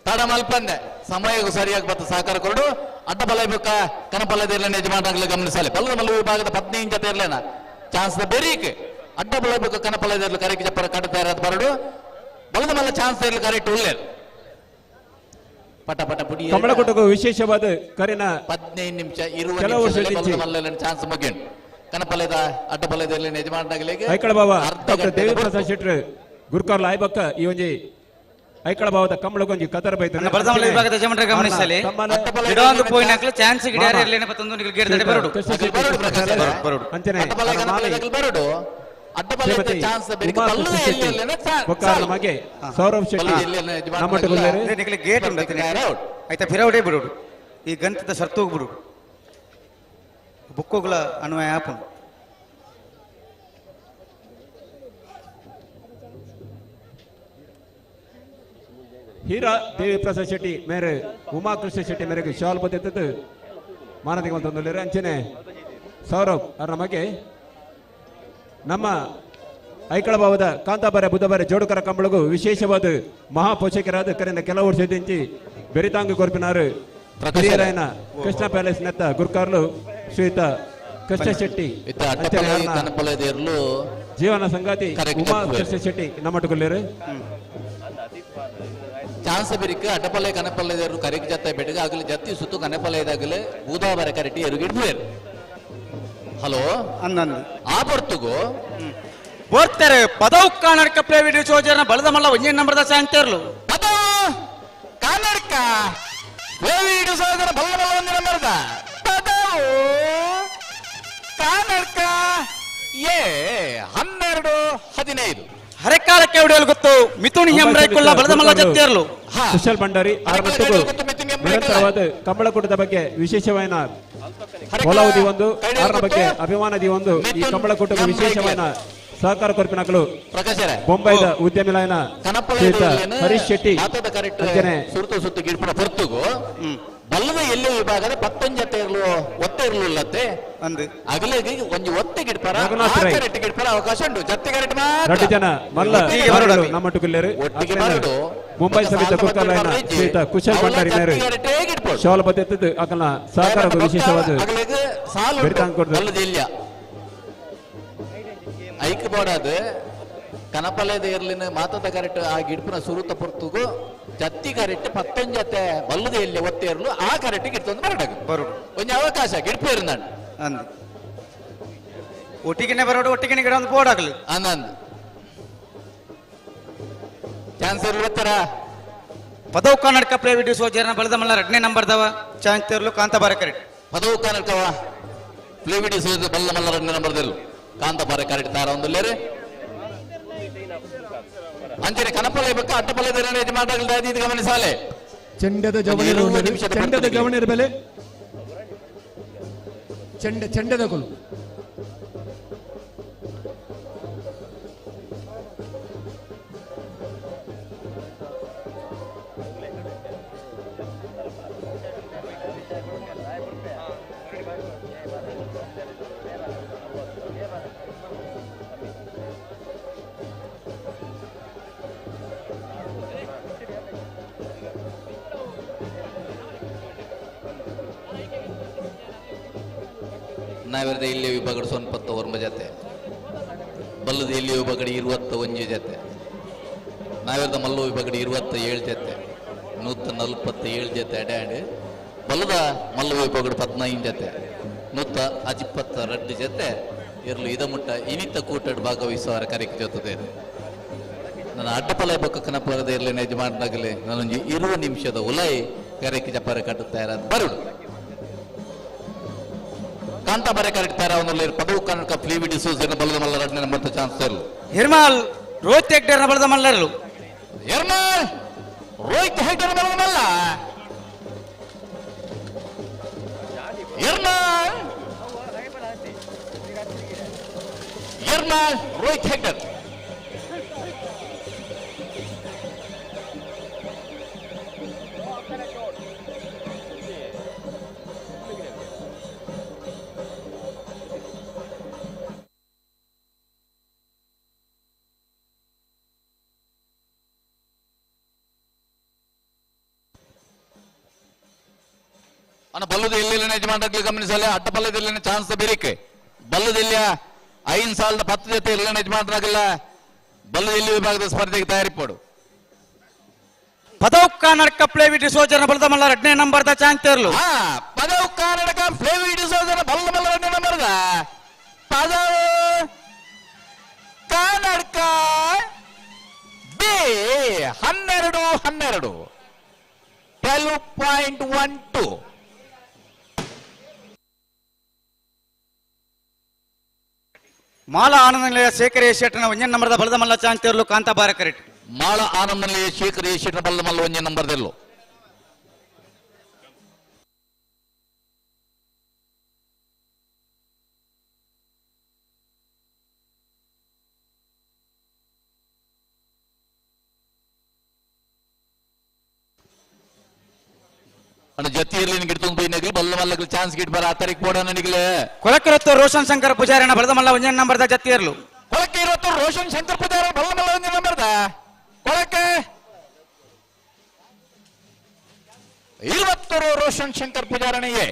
ತಡ ಮಲ್ಪಂದೆ ಸಮಯಕ್ಕೂ ಸರಿಯಾಗಿ ಬತ್ತ ಸಹಕಾರ ಕೊರಡು ಅಡ್ಡ ಬಲ ಬೇಕಾ ಕನಪಲ್ಲದ ಇರಲಿಲ್ಲ ಯಜಮಾನ್ರಾಗಲಿ ಗಮನಿಸಲಿ ಬಲ್ಲದ ಮಲ್ಲ ವಿಭಾಗದ 15 ಜೊತೆ ಇರಲಿಲ್ಲ ಚಾನ್ಸ್ the ಬೆರಿಕ್ ಅಡ್ಡ ಬಲ ಬೇಕು ಕನಪಲ್ಲ ಇರಲಿ ಕರೆಗೆ ಚಪ್ಪರ ಕಡ್ತಾರೆ ಅದು ಬರಡು ಬಲದ ಮಲ್ಲ ಚಾನ್ಸ್ ಇರಲಿ ಕರೆಕ್ಟ್ ಉಳ್ಳೇರು ಪಟ ಪಟ ಪುಡಿ ಕಮಲಕೂಟಕ್ಕೂ ವಿಶೇಷವಾದ ಕರಿನ 15 ನಿಮಿಷ 20 ಕೆಲವು ನಿಮಿಷದಲ್ಲಿ ಬಲದ ಮಲ್ಲ ಚಾನ್ಸ್ ಮುಗಿಯುಂಟು. ಕನಪಲೆದ ಅಡ್ಡಪಲೆದ ಯಜಮಾನರಾಗಲಿಗೆ ಐಕಳ ಬಾವ ಡಾಕ್ಟರ್ ದೇವಿಪ್ರಸಾದ್ ಶೆಟ್ರು ಗುರುಕಾರ್ಲ ಆಯ್ಬಕ್ಕ ಈ ಒಂಜಿ ಐಕಳ ಭಾವದ ಕಮಲಗೊಂಜಿ ಕತರ ಬೈತ ಬಲದ ವಿಭಾಗದ ಯಜಮಾನರ ಗಮನಿಸಲಿ ಗಿಡೊಂದು ಪೋಯಿನಕ್ಲು ಚಾನ್ಸ್ ಗಿಡ ಇರಲೇನೆ ಪತ್ತೊಂದು ನಿಗಲ್ ಗೇಟ್ ದಡೆ ಬರಡು ಅಂಚನೆ ಬರಡು ಅಡ್ಡಪಲೆದ ಚಾನ್ಸ್ ಬೆರಿಕೆ ಬಲ್ಲದ ಎಲ್ಲೆಲ್ಲೇನೆ ಬೊಕ್ಕಾರ್ಲ ಮಗೆ ಸೌರಭ್ ಶೆಟ್ಟಿ ನಮ್ಮೊಟ್ಟುಗುಲ್ಲೇರು ನಿಗಲ್ ಗೇಟ್ ಉಂಡು ಐತ ಫಿರೌಡೇ ಬಿಡುಡು ಈ ಗಂತದ ಸರ್ತೋಗ್ ಬಿಡುಡು ಬುಕ್ಕೋಗ್ಲ ಅನ್ವಯ ಆಪುಂಡು. ಹೀರಾ ದೇವಿ ಪ್ರಸಾದ್ ಶೆಟ್ಟಿ ಮೇರೆ ಉಮಾ ಕೃಷ್ಣ ಶೆಟ್ಟಿ ಮೇರೆಗೆ ಶಾಲ್ ಬತ್ತಿತ್ತು ಮಾನದಿಗೆ ಅಂತಂದ್ರೆ ಅಂಚನೆ ಸೌರಭ್ ಅವರ ನಮಗೆ ನಮ್ಮ ಐಕಳಭಾವದ ಕಾಂತಾಬಾರೆ ಬುಧಬಾರೆ ಜೋಡುಕರ ಕಂಬಳಗು ವಿಶೇಷವಾದ ಮಹಾಪೋಷಕರಾದ ಕರೆನ ಕೆಲವು ವರ್ಷದಿಂಚಿ ಬೆರಿತಾಂಗು ಕೊರ್ಪಿನಾರು ಹಿರಿಯರಾಯನ ಕೃಷ್ಣ ಪ್ಯಾಲೇಸ್ ನೆತ್ತ ಗುರ್ಕಾರ್ಲು ಶ್ರೀಯುತ ಕೃಷ್ಣ ಶೆಟ್ಟಿ ಜೀವನ ಸಂಗಾತಿ ಉಮಾ ಕೃಷ್ಣ ಶೆಟ್ಟಿ ನಮ್ಮಟುಗುಲ್ಲೇರು ಚಾನ್ಸ್ ಬಿರಿಕ್ ಅಡ್ಡಪಲ್ಲೆ ಕನಪಲ್ಲೆದರು ಕರೆಕ್ ಜತ್ತ ಬೆಟಗ ಆಗಲಿ ಜತ್ತಿ ಸುತ್ತು ಕನಪಲ್ಲೆದಾಗಲಿ ಬೂದಾಬಾರೆ ಕರೆಟಿ ಎರುಗಿಡ್ಬೇರು. ಹಲೋ ಅಂದಂದು ಆ ಬರ್ತುಗು ಬೋರ್ತಾರೆ ಪದವು ಕರ್ನಾಟಕ ಪ್ಲೇ ವಿಡಿಯೋ ಚೋಜನ ಬಲದ ಮಲ್ಲ ಒಂದೇ ನಂಬರ್ದ ಚಾನ್ಸ್ ಪದವು ಕರ್ನಾಟಕ ಪ್ಲೇ ವಿಡಿಯೋ ಸೋಜನ ಬಲ್ಲ ಮಲ್ಲ ಒಂದೇ ನಂಬರ್ದ ಪದವು ಕರ್ನಾಟಕ ಎ 12 15 ಹರೆಕಾಲಕ್ಕೆ ಹೊಡೆಯಲು ಗೊತ್ತು ಮಿಥುನ್ ಹೆಮ್ರೈಕುಲ್ಲ ಬಲದ ಮಲ್ಲ ಜತ್ತಿರಲು ಕುಶಲ್ ಭಂಡಾರಿ ಆರಮಟ್ಟಗೂ ನಿರಂತರವಾದ ಕಂಬಳಕೂಟದ ಬಗ್ಗೆ ವಿಶೇಷವಾದ ಒಲವು ಒಂದು ಆರನ ಬಗ್ಗೆ ಅಭಿಮಾನದಿ ಒಂದು ಈ ಕಂಬಳಕೂಟದ ವಿಶೇಷವಾದ ಸಹಕಾರ ಕೊರ್ಪಿನಕಲು ಬೊಂಬೈದ ಉದ್ಯಮಿಲಾಯನ ಶ್ರೀಯುತ ಹರೀಶ್ ಶೆಟ್ಟಿ ಅಂಚನೆ ಸುರುತು ಸುತ್ತು ಗಿಡ್ಪುನ ಪೊರ್ತುಗು ಬಲ್ಲದ ಎಲ್ಲಿ ವಿಭಾಗದ ಪತ್ತೊಂಜತೆ ಇರಲು ಒತ್ತೆ ಇರಲಿಲ್ಲತ್ತೆ ಅಗಲಿಗೆ ಒಂಜಿ ಒತ್ತೆ ಗಿಡ್ಪರ ಕರೆಕ್ಟ್ ಗಿಡ್ಪರ ಅವಕಾಶ ಉಂಟು ಜತ್ತಿ ಕರೆಕ್ಟ್ ಮಾತ್ರ ಎರಡು ಜನ ಮಲ್ಲ ನಮ್ಮಟ್ಟುಗುಲ್ಲೇರು ಮುಂಬೈ ಸಮಿತ ಕುರ್ಕಲಾಯನ ಶ್ರೀಯುತ ಕುಶಲ್ ಭಂಡಾರಿ ಮೇರು ಶಾಲ್ ಬತ್ತೆತ್ತದ್ದು ಅಕಲ್ನ ಸಹಕಾರ ವಿಶೇಷವಾದ ಬಲ್ಲದ ಐಕ್ ಬೋಡಾದ ಕನಪಲೆದ ಇರ್ಲಿನ ಮಾತದ ಕರೆಕ್ಟ್ ಆ ಗಿಡ್ಪುನ ಸುರುತ ಪೊರ್ತುಗು ಜತ್ತಿ ಕರೆಕ್ಟ್ ಪತ್ತೊಂಜತೆ ಬಲ್ಲದ ಎಲ್ಲಿ ಒತ್ತೆ ಇರಲು ಆ ಕರೆಕ್ಟ್ ಗಿಡ್ತೊಂದು ಬರಡಾಗ ಬರೋಡು ಒಂಜಿ ಅವಕಾಶ ಗಿಡ್ಪು ಇರ್ನಾಡು ಅಂದು ಒಟ್ಟಿಗೆನೆ ಬರೋಡು ಒಟ್ಟಿಗೆನೆ ಗಿಡ ಒಂದು ಬೋರ್ಡ್ ಆಗಲಿ ಅಂದಂದು ಚಾನ್ಸ್ ಇರ್ಲತ್ತರ ಪದವು ಕರ್ನಾಟಕ ಪ್ಲೇ ವಿಡಿಯೋ ಸೋಜರ್ನ ಬಲದ ಮಲ್ಲ ಎರಡನೇ ನಂಬರ್ದವ ಚಾನ್ಸ್ ಇರಲು ಕಾಂತಾಬಾರ ಕರೆಕ್ಟ್ ಪದವು ಕರ್ನಾಟಕವ ಪ್ಲೇ ವಿಡಿಯೋ ಸೋಜರ್ ಬಲ್ಲ ಮಲ್ಲ ಎರಡನೇ ನಂಬರ್ದಿರಲು ಕಾಂತಾಬಾರ ಕರೆಕ್ಟ್ ತಾರ ಒಂದು ಲೇರೆ ಅಂಚನೆ ಕನಪಲೆ ಬೇಕು ಅಡ್ಡಪಲೆ ಇದು ಗಮನಿಸಾಲೆ ಚೆಂಡದ ಜವಣಿರು ಚೆಂಡದ ಜವಣಿರ ಬೆಲೆ ಚೆಂಡ ಚೆಂಡದ ಕೊಲು ನಾವಿರದ ಇಲ್ಲಿ ವಿಭಾಗಡು ಸೊನ್ಪತ್ತ ಒರ್ಮ ಜೊತೆ ಬಲ್ಲದ ಇಲ್ಲಿ ವಿಭಾಗಡಿ 21 ಜೊತೆ ನಾವಿರದ ಮಲ್ಲು ವಿಭಾಗಡಿ 27 ಜೊತೆ 147 ಜೊತೆ ಅಡ್ಯಾಡ್ ಬಲ್ಲದ ಮಲ್ಲು ವಿಭಾಗಡು 15 ಜೊತೆ 122 ಜೊತೆ ಇರಲು ಇದ ಮುಟ್ಟ ಇನಿತ ಕೂಟಡ್ ಭಾಗವಹಿಸುವವರ ಕರೆಕ್ ಜೊತೆ ನನ್ನ ಅಡ್ಡಪಲ ಬೊಕ್ಕ ಕನಪಲದ ಇರಲಿ ಯಜಮಾನನಾಗಲಿ ನಾನೊಂದು 20 ನಿಮಿಷದ ಉಲೈ ಕರೆಕ್ ಜಪಾರ ಕಟ್ಟುತ್ತಾ ಇರೋದು ಬರುಡು ಕಾಂತಾಬಾರೆ ಕರೆಕ್ಟ್ ತಾರ ಅವನಲ್ಲಿ ಪದವು ಕರ್ನಾಟಕ ಫ್ಲೀವಿ ಡಿಸೋಸ್ ಬಲದ ಮಲ್ಲ ಎರಡನೇ ನಂಬರ್ ಚಾನ್ಸ್ ಇರಲು ಹಿರ್ಮಾಲ್ ರೋಹಿತ್ ಹೆಗ್ಡೆರ್ನ ಬಲದ ಮಲ್ಲರಲು ಹಿರ್ಮಾಲ್ ರೋಹಿತ್ ಹೆಗ್ಡೆರ್ ಬಲದ ಮಲ್ಲ ಹಿರ್ಮಾಲ್ ಹಿರ್ಮಾಲ್ ರೋಹಿತ್ ಹೆಗ್ಡೆರ್ ಅನ್ನ ಬಲ್ಲದ ಎಲ್ಲಿಲ್ಲ ಯಜಮಾನರಾಗ್ಲಿ ಗಮನಿಸಲ್ಲ ಅಡ್ಡ ಬಲ್ಲದಿಲ್ಲ ಚಾನ್ಸ್ ಬೇರಿಕೆ ಬಲ್ಲದಿಲ್ಲ 5 ಸಾಲದ 10 ಜೊತೆ ಇಲ್ಲ ಯಜಮಾನರಾಗಲ್ಲ ಬಲ್ಲದ ಎಲ್ಲಿ ವಿಭಾಗದ ಸ್ಪರ್ಧೆಗೆ ತಯಾರಿಪಡು. ಪದವು ಕರ್ನಾಟಕ ಪ್ಲೇವಿ ಡಿಸೋಜನ ಬಲದ ಮಲ್ಲ 2ನೇ ನಂಬರ್ದ ಚಾಂತೇರ್ಲು. ಪದವು ಕರ್ನಾಟಕ ಪ್ಲೇವಿ ಡಿಸೋಜನ ಬಲದ ಮಲ್ಲ 2ನೇ ನಂಬರ್ದ ಪದವು ಕರ್ನಾಟಕ ಬಿ 12 12 12.12. ಮಾಲ ಆನಂದ ನಿಲಯ ಶೇಖರ ಶೆಟ್ಟನ 1ನೇ ನಂಬರ್ದ ಬಲದ ಮಲ್ಲ ಚಾಂತೇರ್ಲು ಕಾಂತಾಬಾರ ಕರೆಕ್ಟ್. ಮಾಳ ಆನಂದ ನಿಲಯ ಶೇಖರ ಶೆಟ್ಟನ ಬಲದ ಮಲ್ಲ 1ನೇ ನಂಬರ್ದೆಲ್ಲೋ. ಜತಿಯಲ್ಲಿ ಗಿಡ್ತೊಂದು ಬೈನಗಲಿ ಬಲ್ಲ ಮಲ್ಲಗಲಿ ಚಾನ್ಸ್ ಗಿಟ್ ಬರ ಆತರಿಗೆ ಪೋಡ ನನಗಲೆ. ಕೊಳಕಿರತ್ತು ರೋಷನ್ ಶಂಕರ್ ಪೂಜಾರಿನ ಬಲದ ಮಲ್ಲ 1ನೇ ನಂಬರ್ದ ಜತಿಯರ್ಲು. ಕೊಳಕಿರತ್ತು ರೋಷನ್ ಶಂಕರ್ ಪೂಜಾರಿ ಬಲ್ಲ ಮಲ್ಲ 1ನೇ ನಂಬರ್ದ ಕೊಳಕೆ 20 ರೋಷನ್ ಶಂಕರ್ ಪೂಜಾರಣಿಗೆ.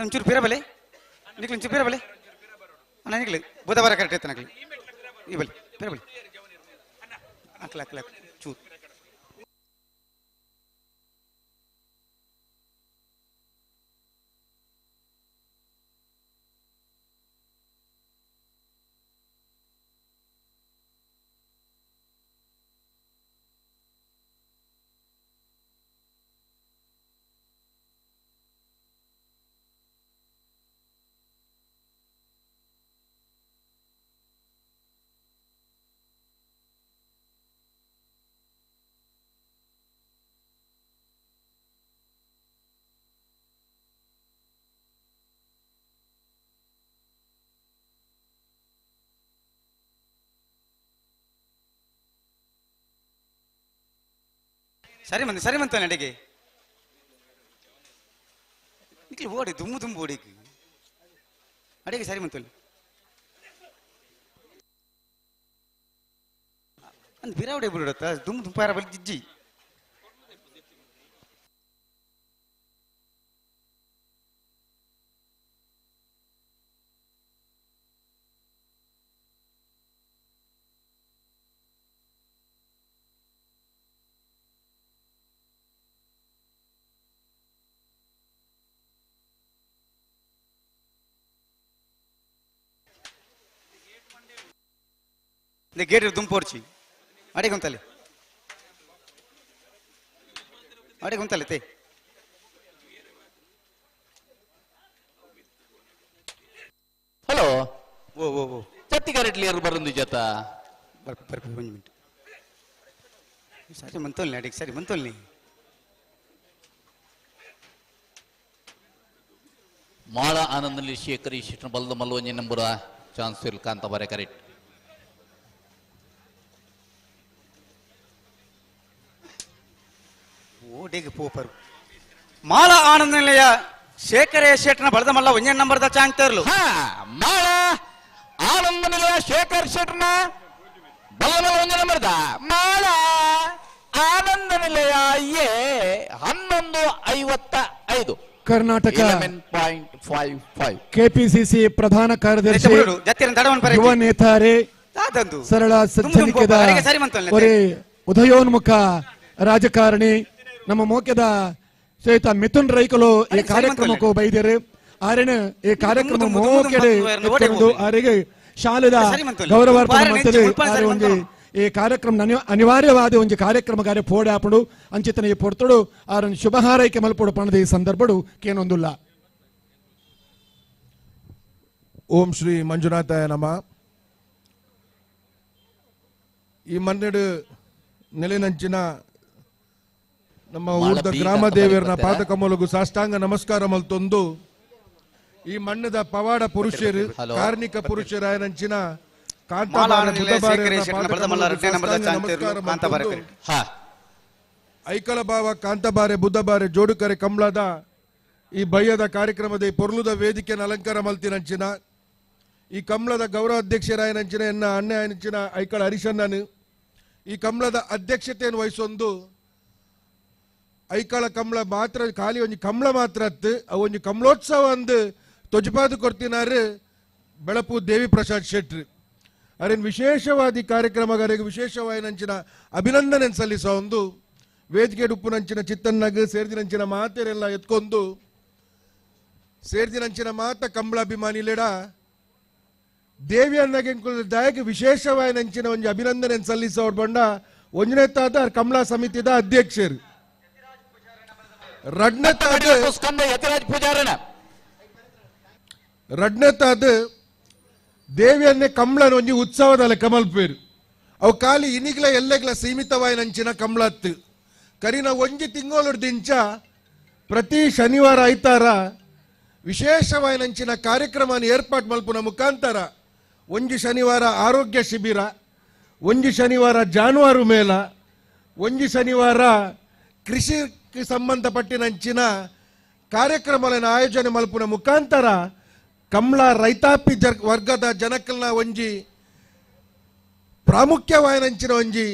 ಒಂಚೂರು ಪಿರಬಲೆ ನಿಕ್ಲು, ಒಂಚೂರು ಪಿರಬಲೆ ಅಣ್ಣ ನಿಕ್ಲು ಬುಧವಾರ ಕರೆಕ್ಟ್ ಇತ್ತು ನಕ್ಲು ಈ ಬಲಿ ಪಿರಬಲೆ ಅಕ್ಲ ಅಕ್ಲ ಚೂರು. ಸರಿ ಮಂದಿ ಸರಿ ಮಂತ ಅಡಿಗೆ ನಿಕ್ಲಿ ಓಡಿ ದುಮ್ಮು ದುಂಬು ಓಡಿಗೆ ಅಡಿಗೆ ಸರಿ ಮಂತಲ್ಲಿ ಅಂದ್ ಬಿರಾವಡೆ ಬಿಡುತ್ತ ದುಮ್ಮು ದುಂಪಾರ ಬಲಿ ಜಿಜ್ಜಿ. ಗೇಟ್ ದುಂಪೋರ್ಚಿ ಅಡಿಗೆ ಉಂತಲ್ಲಿ ಅಡಿಗೆ ಉಂತಲ್ಲಿ ತೇ. ಹಲೋ ಓ ಓ ಓ ಚತ್ತಿ ಕರೆಟ್ಲಿ ಯಾರು ಬರಂದು ಜತ ಬರ್ಪ ಬರ್ಪ ಒಂದು ಮಿನಿಟ್ ಸರಿ ಮಂತೋಲ್ನಿ ಅಡಿಗೆ ಸರಿ ಮಂತೋಲ್ನಿ. ಮಾಳ ಆನಂದಲ್ಲಿ ಶೇಖರಿ ಶಿಷ್ಣ ಬಲದ ಮಲ್ಲೊಂಜಿ ನಂಬರ ಚಾನ್ಸ್ ಇಲ್ ಕಾಂತ ಬಾರೆ ಕರೆಕ್ಟ್. ಓಡಿಗೆ ಪೋಪರು ಮಾಳ ಆನಂದ ನಿಲಯ ಶೇಖರ ಶೆಟ್ಟನ ಬಲದ ಮಲ್ಲ 1ನೇ ನಂಬರ್ದ ಚಾಂತೇರ್ಲು. ಮಾಳ ಆನಂದ ನಿಲಯ ಶೇಖರ್ ಶೆಟ್ಟನ ಬಲದ ಮಲ್ಲ 1ನೇ ನಂಬರ್ದ ಮಾಳ ಆನಂದ ನಿಲಯ ಎ 11:55. ಕರ್ನಾಟಕ 11.55. ಕೆಪಿಸಿಸಿ ಪ್ರಧಾನ ಕಾರ್ಯದರ್ಶಿ ಯುವ ನೇತಾರೆ ಸರಳ ಸಜ್ಜನಿಕೆದ ಉದಯೋನ್ಮುಖ ರಾಜಕಾರಣಿ ನಮ್ಮ ಮೋಕ್ಯದ ಶ್ರೇಯುತ ಮಿಥುನ್ ರೈಕಲು ಈ ಕಾರ್ಯಕ್ರಮಕ್ಕೂ ಬೈದಿರು. ಆರೇನು ಈ ಕಾರ್ಯಕ್ರಮ ಮೋಕೆಡೆ ಆರಿಗೆ ಶಾಲೆದ ಗೌರವಾರ್ಪಣೆ ಮಾಡ್ತದೆ. ಆರೆ ಒಂಜಿ ಈ ಕಾರ್ಯಕ್ರಮ ಅನಿವಾರ್ಯವಾದ ಒಂಜಿ ಕಾರ್ಯಕ್ರಮಗಾರೆ ಪೋಡೆ ಆಪಡು ಅಂಚಿತನ ಈ ಪೊರ್ತುಡು ಆರನ್ ಶುಭ ಹಾರೈಕೆ ಮಲ್ಪೊಡು ಪಣದ ಈ ಸಂದರ್ಭಡು ಕೇನೊಂದುಲ್ಲ. ಓಂ ಶ್ರೀ ಮಂಜುನಾಥಾಯ ನಮಃ. ಈ ಮನ್ನೆಡು ನೆಲೆನಂಚಿನ ನಮ್ಮ ಊರ್ದ ಗ್ರಾಮ ದೇವರನ ಪಾದಕಮಲಗು ಸಾಷ್ಟಾಂಗ ನಮಸ್ಕಾರ ಮಲ್ತೊಂದು ಈ ಮಣ್ಣದ ಪವಾಡ ಪುರುಷರು ಕಾರ್ಣಿಕ ಪುರುಷರಾಯನಂಚಿನ ಐಕಳ ಭಾವ ಕಾಂತಬಾರೆ ಬುದ್ಧಬಾರೆ ಜೋಡುಕರೆ ಕಂಬಳದ ಈ ಬಯ್ಯದ ಕಾರ್ಯಕ್ರಮದ ಈ ಪೊರ್ಲುದ ವೇದಿಕೆಯನ್ನು ಅಲಂಕಾರ ಮಲ್ತಿನಂಚಿನ ಈ ಕಂಬಳದ ಗೌರವ ಅಧ್ಯಕ್ಷರಾಯನಂಚಿನ ಎನ್ನ ಅಣ್ಣ ಅಂಚಿನ ಐಕಳ ಹರಿಶಣ್ಣನು ಈ ಕಂಬಳದ ಅಧ್ಯಕ್ಷತೆಯನ್ನು ವಹಿಸೊಂದು ಐಕಳ ಕಂಬಳ ಮಾತ್ರ ಖಾಲಿ ಒಂಜಿ ಕಂಬಳ ಮಾತ್ರ ಅತ್ತು ಅವು ಒಂಜಿ ಕಂಬಳೋತ್ಸವ ಅಂದು ತೊಜಪಾದು ಕೊಡ್ತಿನಾರು ಬೆಳಪು ದೇವಿ ಪ್ರಸಾದ್ ಶೆಟ್ರು ಅರೇನು ವಿಶೇಷವಾದ ಈ ಕಾರ್ಯಕ್ರಮಗಾರಿಗೆ ವಿಶೇಷವಾಯಿನಂಚಿನ ಅಭಿನಂದನೆ ಸಲ್ಲಿಸ ಒಂದು ವೇದಿಕೆ ಉಪ್ಪುನಂಚಿನ ಚಿತ್ತನ್ನಗ ಸೇರ್ದಿನಂಚಿನ ಮಾತೆರೆಲ್ಲ ಎತ್ಕೊಂಡು ಸೇರ್ದಿನಂಚಿನ ಮಾತ ಕಂಬಳಾಭಿಮಾನಿಲೆಡ ದೇವಿಯನ್ನಗೆ ದಾಯಕ ವಿಶೇಷವಾಯಿನಂಚಿನ ಒಂಜಿ ಅಭಿನಂದನೆ ಸಲ್ಲಿಸೋರ್ ಬಂಡ ಒಂಜನೇ ತಾತ ಕಮಲಾ ಸಮಿತಿದ ಅಧ್ಯಕ್ಷರು ರಡ್ನತಾದ ದೇವಿಯನ್ನೇ ಕಮಲನ ಒಂಜಿ ಉತ್ಸವದ ಕಮಲ್ಪೇರು ಅವು ಖಾಲಿ ಇನಿಗ್ಲ ಎಲ್ಲೆಗ್ಲ ಸೀಮಿತವಾಯಿನಂಚಿನ ಕಮಲತ್ತು ಕರಿನ ಒಂಜಿ ತಿಂಗಳದಿಂಚ ಪ್ರತಿ ಶನಿವಾರ ಐತಾರ ವಿಶೇಷವಾಯಿನಂಚಿನ ಕಾರ್ಯಕ್ರಮ ಏರ್ಪಾಟ್ ಮಲ್ಪುನ ಮುಖಾಂತರ ಒಂಜಿ ಶನಿವಾರ ಆರೋಗ್ಯ ಶಿಬಿರ, ಒಂಜಿ ಶನಿವಾರ ಜಾನುವಾರು ಮೇಳ, ಒಂಜಿ ಶನಿವಾರ ಕೃಷಿಗೆ ಸಂಬಂಧಪಟ್ಟಿನಂಚಿನ ಕಾರ್ಯಕ್ರಮಗಳನ್ನು ಆಯೋಜನೆ ಮಲ್ಪುನ ಮುಖಾಂತರ ಕಮಲ ರೈತಾಪಿ ವರ್ಗದ ಜನಕಲ್ನ ಒಂಜಿ ಪ್ರಾಮುಖ್ಯವಾಯಿನಂಚಿನ ಒಂಜಿ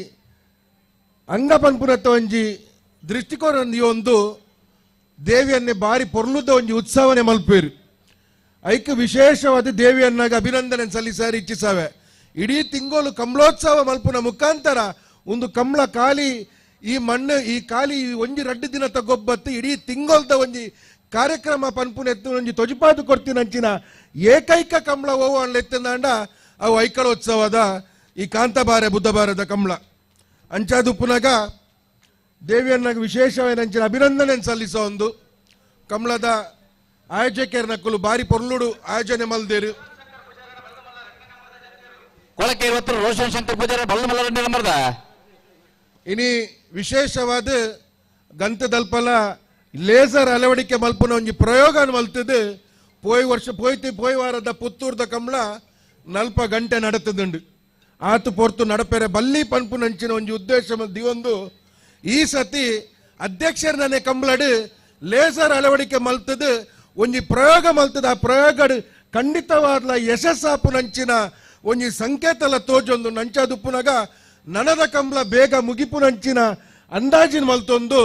ಅಂಗಪನ್ಪುನತ್ತ ಒಂಜಿ ದೃಷ್ಟಿಕೋನ ಒಂದು ದೇವಿಯನ್ನೇ ಬಾರಿ ಪೊರ್ಲುದ ಒಂಜಿ ಉತ್ಸವನೆ ಮಲ್ಪೇರು. ಐಕ್ ವಿಶೇಷವಾದ ದೇವಿಯನ್ನಾಗ ಅಭಿನಂದನೆ ಸಲ್ಲಿಸಾರಿ ಇಚ್ಛಿಸಾವೆ. ಇಡೀ ತಿಂಗಳು ಕಮಲೋತ್ಸವ ಮಲ್ಪುನ ಮುಖಾಂತರ ಒಂದು ಕಮಲ ಖಾಲಿ ಈ ಮಣ್ಣು ಈ ಖಾಲಿ ಒಂಜಿ ರಡ್ಡು ದಿನ ತಗೊಬ್ಬತ್ತು ಇಡೀ ತಿಂಗೊಲ್ದ ಒಂಜಿ ಕಾರ್ಯಕ್ರಮ ಪನ್ಪುನ ಎತ್ತು ಒಂಜಿ ತೊಜಿಪಾದು ಕೊಡ್ತಿನಂಚಿನ ಏಕೈಕ ಕಮಲ ಓವು ಅನ್ಲೆತ್ತಂದಾಂಡ ಅವು ಐಕಳೋತ್ಸವದ ಈ ಕಾಂತಬಾರೆ ಬುದ್ಧಬಾರದ ಕಮಲ ಅಂಚಾದುಪ್ಪುನಾಗ ದೇವಿಯನ್ನಾಗ ವಿಶೇಷವಾದ ಅಭಿನಂದನೆ ಸಲ್ಲಿಸೋ ಒಂದು ಕಮಲದ ಆಯೋಜಕರ ನಕ್ಕಲು ಬಾರಿ ಪೊರ್ಲುಡು ಆಯೋಜನೆ ಮಲ್ದೇರು. ರೋಷನ್ ಶಂಕರ್ ಪೂಜಾರಿ ಬಲ್ಲ ಇನಿ ವಿಶೇಷವಾದ ಗಂತದಲ್ಪಲ ಲೇಸರ್ ಅಳವಡಿಕೆ ಮಲ್ಪುನ ಒಂಜಿ ಪ್ರಯೋಗ ಮಲ್ತದೆ. ಪೋಯ್ ವರ್ಷ ಪೋಯ್ತಿ ಪೋಯ್ ವಾರದ ಪುತ್ತೂರ್ದ ಕಮಲ 40 ಗಂಟೆ ನಡತದುಂಡು. ಆತು ಪೊರ್ತು ನಡಪೆರೆ ಬಲ್ಲಿ ಪನ್ಪುನಂಚಿನ ಒಂಜಿ ಉದ್ದೇಶ ದಿವೊಂದು ಈ ಸತಿ ಅಧ್ಯಕ್ಷರನೇ ಕಂಬಳಡು ಲೇಸರ್ ಅಳವಡಿಕೆ ಮಲ್ತದೆ ಒಂಜಿ ಪ್ರಯೋಗ ಮಲ್ತದ. ಆ ಪ್ರಯೋಗ ಖಂಡಿತವಾದ ಯಶಸ್ಸಾಪುನಂಚಿನ ಒಂಜಿ ಸಂಕೇತಲ ತೋಜೊಂದು ನಂಚಾದುಪ್ಪುನಾಗ ನನದ ಕಂಬಳ ಬೇಗ ಮುಗಿಪುನಂಚಿನ ಅಂದಾಜಿನ ಮಲ್ತೊಂದು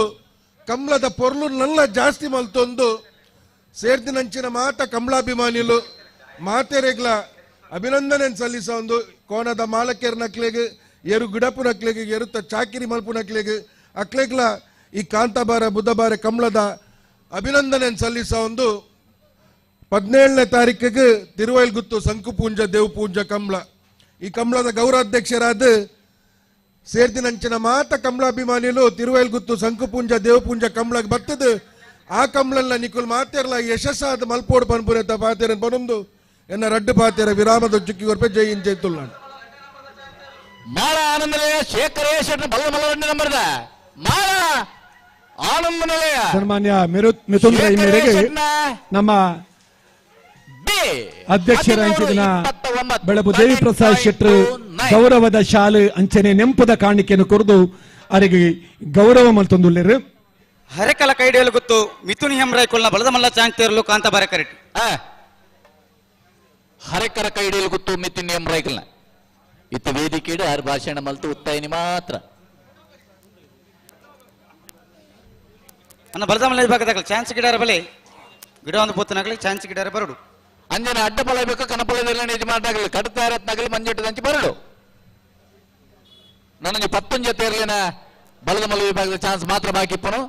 ಕಮಲದ ಪೊರ್ಲು ನಲ್ಲ ಜಾಸ್ತಿ ಮಲ್ತೊಂದು ಸೇರ್ದಿನಂಚಿನ ಮಾತ ಕಮಲಾಭಿಮಾನಿಲು ಮಾತೆರೆಗ್ಲ ಅಭಿನಂದನೆ ಸಲ್ಲಿಸ ಒಂದು ಕೋನದ ಮಾಲಕೇರ್ ನಕ್ಲೆಗ್ ಎರು ಗಿಡಪು ನಕ್ಲೆಗ್ ಎರುತ್ತ ಚಾಕಿರಿ ಮಲ್ಪು ನಕ್ಲೆಗ್ ಅಕ್ಲೆಗ್ಲ ಈ ಕಾಂತಾಬಾರ ಬುದ್ಧಬಾರ ಕಮಲದ ಅಭಿನಂದನೆ ಸಲ್ಲಿಸ ಒಂದು 17ನೇ ತಾರೀಕಿಗೆ ತಿರುವೈಲ್ಗುತ್ತು ಸಂಕುಪೂಂಜ ದೇವಪೂಂಜ ಕಮಲ ಈ ಕಮಲದ ಗೌರವಾಧ್ಯಕ್ಷರಾದ ಸೇರ್ದಿನಂಚಿನ ಮಾತ ಕಮಲಾಭಿಮಾನಿಲು ತಿರುವೈಲ್ಗುತ್ತು ಸಂಕುಪೂಂಜ ದೇವಪೂಂಜ ಕಮಲಕ್ಕೆ ಬರ್ತದೆ. ಆ ಕಮಲಲ್ಲ ನಿಕುಲ್ ಮಾತೇರ್ಲ ಯಶಸ್ಸಾದ ಮಲ್ಪೋಡು ಪನ್ಪುರೆತ ಪಾತೇರ ಬನೊಂದು ಎನ್ನ ರಡ್ಡು ಪಾತೇರ ವಿರಾಮದ ಚುಕ್ಕಿ ಕೊರ್ಪೆ ಜೈ ಇನ್ ಜೈತುಲ್ಲಾಣ. ಮಾಳ ಆನಂದಲಯ ಶೇಖರೇಶ್ ಬಲ್ಲ ಮಲ್ಲ ನಂಬರ್ದ ಮಾಳ ಆನಂದನಿಲಯ ಸನ್ಮಾನ್ಯ ಮಿಥುನ್ ರೈ ಮೇರೆಗೆ ನಮ್ಮ ಅಧ್ಯಕ್ಷರ ಅಂಚಿನ ಬೆಳಪು ದೇವಿ ಪ್ರಸಾದ್ ಶೆಟ್ಟರು ಗೌರವದ ಶಾಲು ಅಂಚನೆ ನೆಂಪುದ ಕಾಣಿಕೆಯನ್ನು ಕೊರದು ಅರಿಗೆ ಗೌರವ ಮಲ್ತೊಂದುಲ್ಲೇರು. ಹರೆಕಲ ಕೈಡಿಯಲು ಗೊತ್ತು ಮಿಥುನ್ ಹೆಮ್ರೈ ಕೊಲ್ನ ಬಲದ ಮಲ್ಲ ಚಾಂಗ್ತೇರ್ಲು ಕಾಂತ ಬಾರೆ ಕರೆಕ್ಟ್. ಹರೆಕರ ಕೈಡಿಯಲು ಗೊತ್ತು ಮಿಥುನ್ ಹೆಮ್ರೈಕಲ್ನ ಇತ್ತ ವೇದಿಕೆಡು ಆರು ಭಾಷಣ ಮಲ್ತು ಉತ್ತಾಯಿನಿ ಮಾತ್ರ ಅನ್ನ ಬಲದ ಮಲ್ಲ ವಿಭಾಗದಾಗ ಚಾನ್ಸ್ ಗಿಡಾರ ಬಲೆ ಗಿಡ ಒಂದು ಪೊತ್ತನಾಗಲಿ ಚಾನ್ಸ್ ಗಿಡಾರ ಬರಡು ಅಂಜನ ಅಡ್ಡ ಫಲ ಬೇಕು ಕನಪಲದಲ್ಲಿ ನಿಜ ಮಾಡಾಗಲಿ ಕಡ್ತಾರತ್ನಾಗಲಿ ಮಂಜುಟ್ಟದಂಚಿ ಬರಡು. ನನಗೆ ಪತ್ತೊಂದು ಜೊತೆ ಇರಲಿನ ಬಲದ ಮಲ್ಲ ವಿಭಾಗದ ಚಾನ್ಸ್ ಮಾತ್ರ ಬಾಕಿ ಇಪ್ಪನು.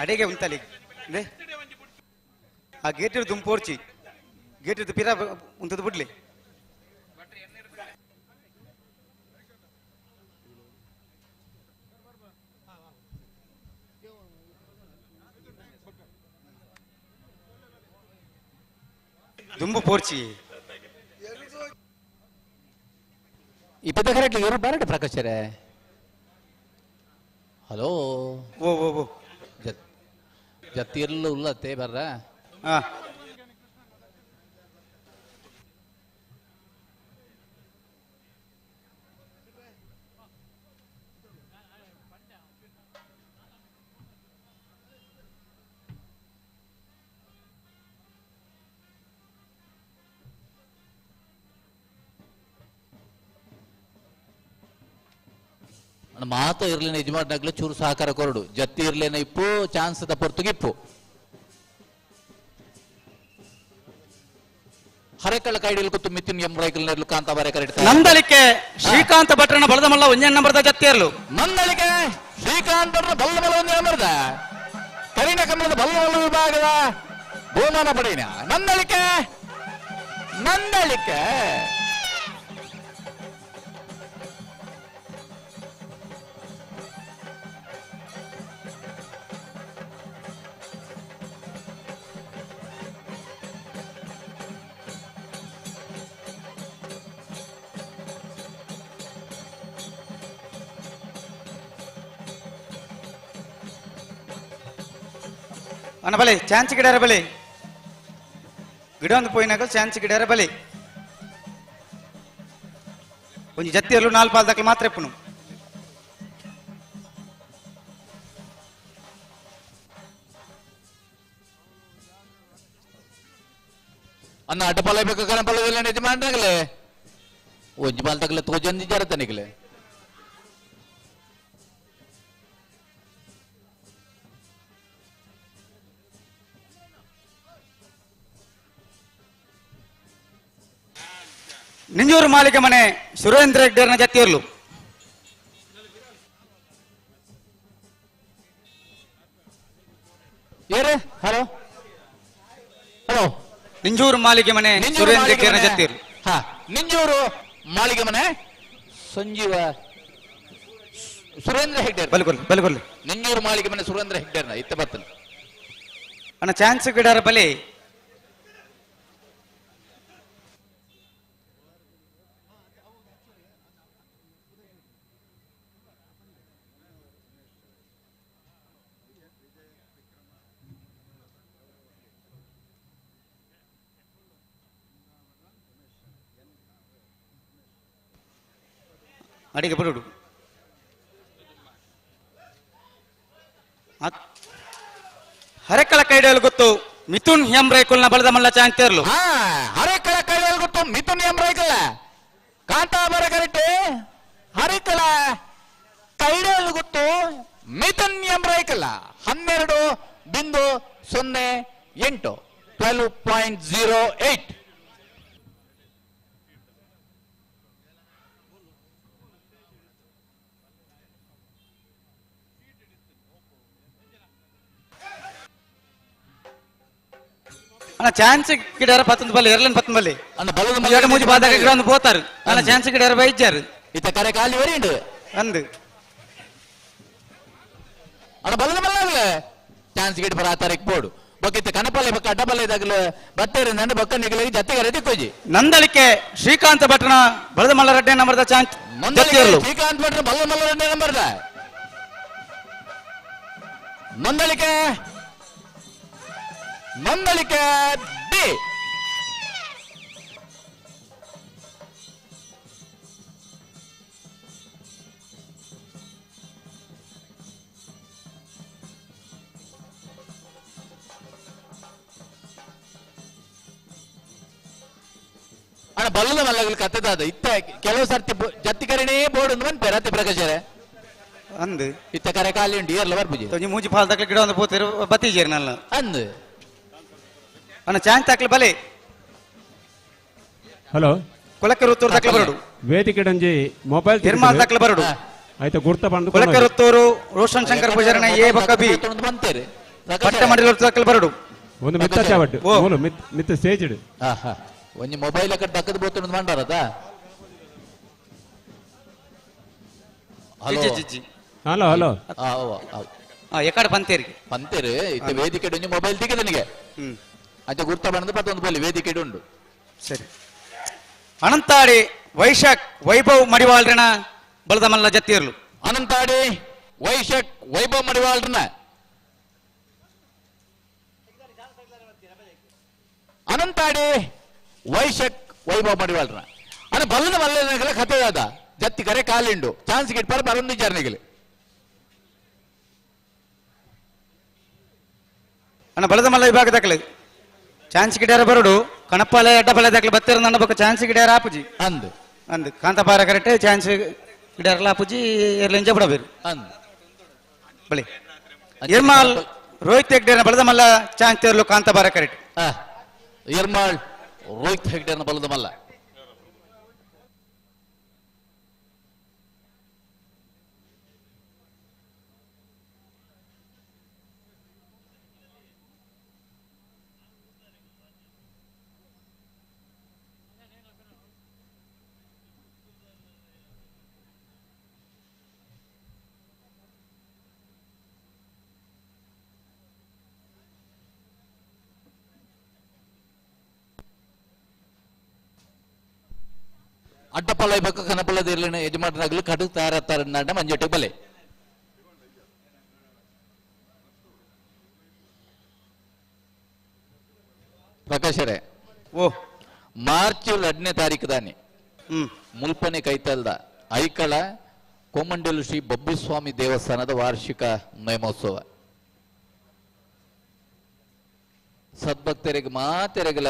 ಅಡಿಗೆ ಉಂಟಲ್ಲಿ ಆ ಗೇಟ್ ದುಂಪೋರ್ಚಿ ಗೇಟ್ ಪಿರ ಉಂಟದ ಬಿಡ್ಲಿ. ದುಂಬು ಪೋರ್ಚಿ ಇಪ್ಪತ್ತ ಕರೆಕ್ಟ್ ಇವರು ಬರಟೆ ಪ್ರಕಾಶರೇ. ಹಲೋ ಓ ಓ ಓ ಜತ್ತಿರ್ಲು ಉಲ್ಲತ್ತೆ ಬರ್ರ. ಮಾತ ಇರ್ಲಿನ ಯಜಮಾನ್ನಾಗ್ಲೂ ಚೂರು ಸಹಕಾರ ಕೊರಡು ಜತ್ತಿ ಇರ್ಲೇನ ಇಪ್ಪು ಚಾನ್ಸ್ the ಪೊರ್ತುಗಿಪ್ಪು ಹರೆಕಳ ಕೈಡಿಲ್ ಕೂತು ಮಿತಿನ್ ಎಂ ರೈಕಲ್ ನೆರ್ಲು ಕಾಂತ ಬಾರೆ ಕರೆಕ್ಟ್. ನಂದಳಿಕೆ ಶ್ರೀಕಾಂತ ಭಟ್ರನ ಬಳದಮಲ್ಲ ಒಂದೇ ನಂಬರ್ದ ಜತ್ತಿ ಇರ್ಲು. ನಂದಳಿಕೆ ಶ್ರೀಕಾಂತ್ ಭಟ್ರನ ಬಲ್ಲಮಲ್ಲ ಒಂದೇ ನಂಬರ್ದ ಕರಿಣ ಕಮಲದ ಬಲ್ಲಮಲ್ಲ ವಿಭಾಗದ ಬಹುಮಾನ ಪಡೆಯಿನ ನಂದಳಿಕೆ ನಂದಳಿಕೆ ಅಣ್ಣ ಬಲೆ ಚಾನ್ಸ್ ಗಿಡಾರ ಬಲೆ ಗಿಡ ಒಂದು ಪೋಯಿನಾಗ ಚಾನ್ಸ್ ಗಿಡಾರ ಬಲೆ ಒಂಜಿ ಜತ್ತಿಯಲ್ಲೂ ನಾಲ್ಕು ಪಾಲ್ದಕ್ಕೆ ಮಾತ್ರ ಎಪ್ಪನು. ಅನ್ನ ಅಡ್ಡ ಪಾಲ ಬೇಕು ಕನಪಲ್ಲದಿಲ್ಲ ಯಜಮಾನ್ರಾಗಲೇ ಒಂಜಿ ಪಾಲ್ ತಗಲೆ ತೋಜಂದಿ ಜರತನಿಗಲೆ ನಿಂಜೂರು ಮಾಲಿಕ ಮನೆ ಸುರೇಂದ್ರ ಹೆಗ್ಡೇರ್ನ ಜತ್ತಿಯರ್ಲು. ಏರೆ ಹಲೋ ಹಲೋ ನಿಂಜೂರು ಮಾಲಿಗೆ ಮನೆ ಸುರೇಂದ್ರ ಹೆಗ್ಡೇರ್ನ ಜತ್ತಿಯರ್ಲು. ಹಾ ನಿಂಜೂರು ಮಾಳಿಗೆ ಮನೆ ಸಂಜೀವ ಸುರೇಂದ್ರ ಹೆಗ್ಡೇರ್ ಬಲ್ಕೊಲ್ಲಿ ಬಲ್ಕೊಲ್ಲಿ ನಿಂಜೂರು ಮಾಳಿಗೆ ಮನೆ ಸುರೇಂದ್ರ ಹೆಗ್ಡೇರ್ನ ಇತ್ತ ಬರ್ತನೆ. ಅಣ್ಣ ಚಾನ್ಸ್ ಗಿಡಾರ ಬಲೆ ಅಡಿಗೆ ಬರುಡು ಹರೆಕಳ ಕೈಡಲ್ ಗೊತ್ತು ಮಿಥುನ್ ಎಂ ರೈಕುಲ್ನ ಬಳದ ಮಲ್ಲ ಚಾಂತೇರ್ಲು. ಹರೆಕಳ ಕೈಡಲ್ ಗೊತ್ತು ಮಿಥುನ್ ಎಂ ರೈಕುಲ್ ಕಾಂತಾಬರ ಕರೆಕ್ಟ್ ಹರೆಕಳ ಕೈಡಲ್ ಗೊತ್ತು ಮಿಥುನ್ ಎಂ ರೈಕುಲ್ 12.08 12.08. ಅಣ್ಣ ಚಾನ್ಸ್ ಗಿಡಾರ ಪತ್ತೊಂದು ಬಲ್ಲಿ ಎರಲನ್ ಪತ್ತೊಂದು ಬಲ್ಲಿ ಅಣ್ಣ ಬಲದ ಎರಡು ಮೂಜಿ ಬಾದಾಗ ಗಿಡ ಒಂದು ಪೋತಾರು. ಅಣ್ಣ ಚಾನ್ಸ್ ಗಿಡಾರ ಬೈಜಾರು ಇತ್ತ ಕರೆ ಖಾಲಿ ವರಿಂಡು ಅಂದು ಅಣ್ಣ ಬಲದ ಮಲ್ಲಾಗಲೇ ಚಾನ್ಸ್ ಗಿಡ ಬರ ತಾರೀಕು ಬೋರ್ಡು ಬೊಕ್ಕಿತ್ತ ಕನಪಲ್ಲೆ ಬೊಕ್ಕ ಅಡ್ಡಪಲ್ಲೆ ಇದಾಗಲೇ ಬತ್ತೇರಿ ನಂದು ಬೊಕ್ಕ ನಿಗಲಿಗೆ ಜತ್ತಿಗೆ ದಿಕ್ಕೋಜಿ. ನಂದಳಿಕೆ ಶ್ರೀಕಾಂತ ಭಟ್ರನ ಬಲದ ಮಲ್ಲ ರಡ್ಡೆ ನಂಬರ್ದ ಚಾನ್ಸ್ ಶ್ರೀಕಾಂತ್ ಭಟ್ರ ಬಲದ ಮಲ್ಲ ರಡ್ಡೆ ನಂಬರ್ದ ನಂದಳಿಕೆ ನಂದಳಿಕೆ ಬಿ ಅಣ್ಣ ಬಲ್ಲದ ಮಲ್ಲಗಳು ಕತ್ತದಾದ ಇತ್ತ ಕೆಲವು ಸರ್ತಿ ಜತ್ತಿಕರಣೇ ಬೋರ್ಡ್ ಒಂದು ಬಂದ್ಪೇರ ಅತ್ತೆ ಪ್ರಕಾಶರೇ ಅಂದು ಇತ್ತ ಕರೆ ಖಾಲಿ ಉಂಟು ಏರ್ಲ ಬರ್ಬುಜಿ ತೊಂಜಿ ಮೂಜಿ ಪಾಲ್ ತಕ್ಲೆ ಗಿಡ ಒಂದು ಪೋತಿರು ಬತ್ತೀಜೇರಿ ನಲ್ಲ ಅಂದು ಅಣ್ಣ ಚಾನ್ಸ್ ತಕ್ಲೆ ಬಲೆ ಹಲೋ ಕೊಲಕರುತ್ತೂರು ತಕ್ಲೆ ಬರಡು ವೇದಿಕೆ ಡಂಜಿ ಮೊಬೈಲ್ ನಿರ್ಮಾಣ ತಕ್ಲೆ ಬರಡು ಆಯ್ತು ಗುರ್ತ ಬಂದು ಕೊಲಕರುತ್ತೂರು ರೋಷನ್ ಶಂಕರ್ ಪೂಜಾರನ ಎ ಬಕ್ಕ ಬಿ ಪಟ್ಟ ಮಾಡಿರೋ ತಕ್ಲೆ ಬರಡು ಒಂದು ಮಿತ್ತ ಚಾವಟ್ಟು ಮೂಲು ಮಿತ್ತ ಸ್ಟೇಜ್ ಒಂಜಿ ಮೊಬೈಲ್ ಅక్కడ ದಕ್ಕದ ಬೋತುಂಡು ಮಂಡಾರದ ಹಲೋ ಹಲೋ ಹಲೋ ಎಕಡೆ ಪಂತೇರಿಗೆ ಪಂತೇರು ಇತ್ತ ವೇದಿಕೆ ಒಂಜಿ ಮೊಬೈಲ್ ತಿಕ್ಕದನಿಗೆ. ಅಂಚ ಗುರ್ತ ಬಂದು ಪತ್ತೊಂದು ಪಲ್ಲಿ ವೇದಿಕೆ ಉಂಡು. ಸರಿ. ಅನಂತಾಡಿ ವೈಶಾಖ್ ವೈಭವ್ ಮಡಿವಾಳ್ರನ ಬಲದ ಮಲ್ಲ ಜತ್ತಿರ್ಲು. ಅನಂತಾಡಿ ವೈಶಾಖ್ ವೈಭವ್ ಮಡಿವಾಳ್ರನ. ಅನಂತಾಡಿ ವೈಶಾಖ್ ವೈಭವ್ ಮಡಿವಾಳ್ರನ ಅನ ಬಲ್ಲದ ಮಲ್ಲ ಕಥೆ ಅದ ಜತ್ತಿ ಕರೆ ಕಾಲಿಂಡು ಚಾನ್ಸ್ ಗಿಟ್ಪಾರ ಬರಂದು ಜರ್ನಿಗಲಿ. ಅಣ್ಣ ಬಲದ ಮಲ್ಲ ವಿಭಾಗ ದಾಖಲೆ ಚಾನ್ಸ್ ಗಿಡ್ಯಾರ ಬರೋಡು ಕಣಪಾಲೆ ಅಡ್ಡಪಲೆ ದಾಖಲೆ ಬತ್ತಿರ ನನ್ನ ಬೊಕ್ಕ ಚಾನ್ಸ್ ಗಿಡ್ಯಾರ ಆಪುಜಿ ಅಂದು ಅಂದು ಕಾಂತಪಾರ ಕರೆಕ್ಟ್ ಚಾನ್ಸ್ ಗಿಡ್ಯಾರಲ್ಲ ಆಪುಜಿ ಎರ್ಲಿಂಜ ಬಿಡಬೇರು ಅಂದು ಬಳಿ ಎರ್ಮಾಲ್ ರೋಹಿತ್ ಹೆಗ್ಡೆನ ಬಲದ ಮಲ್ಲ ಚಾನ್ಸ್ ತೇರ್ಲು ಕಾಂತಪಾರ ಕರೆಕ್ಟ್. ಎರ್ಮಾಳ್ ರೋಹಿತ್ ಹೆಗ್ಡೆನ ಬಲದ ಮಲ್ಲ. ಅಡ್ಡಪಲ್ಲ ಬಕ್ಕ ಕನಪಲ್ಲದ ಇರಲಿನ ಯಜಮಾನರಾಗಲು ಕಡು ತಯಾರಾಗ್ತಾರೆ ಮಂಜೊಟ್ಟೆ ಬಲೆ. ಪ್ರಕಾಶರೇ, ಓ ಮಾರ್ಚ್ 2ನೇ ತಾರೀಕು ದಾನಿ ಮುಲ್ಪನೆ ಕೈತಲ್ದ ಐಕಳ ಕೋಮಂಡಲು ಶ್ರೀ ಬಬ್ಬುಸ್ವಾಮಿ ದೇವಸ್ಥಾನದ ವಾರ್ಷಿಕ ನೇಮೋತ್ಸವ. ಸದ್ಭಕ್ತರಿಗೆ ಮಾತೆರೆಗಳ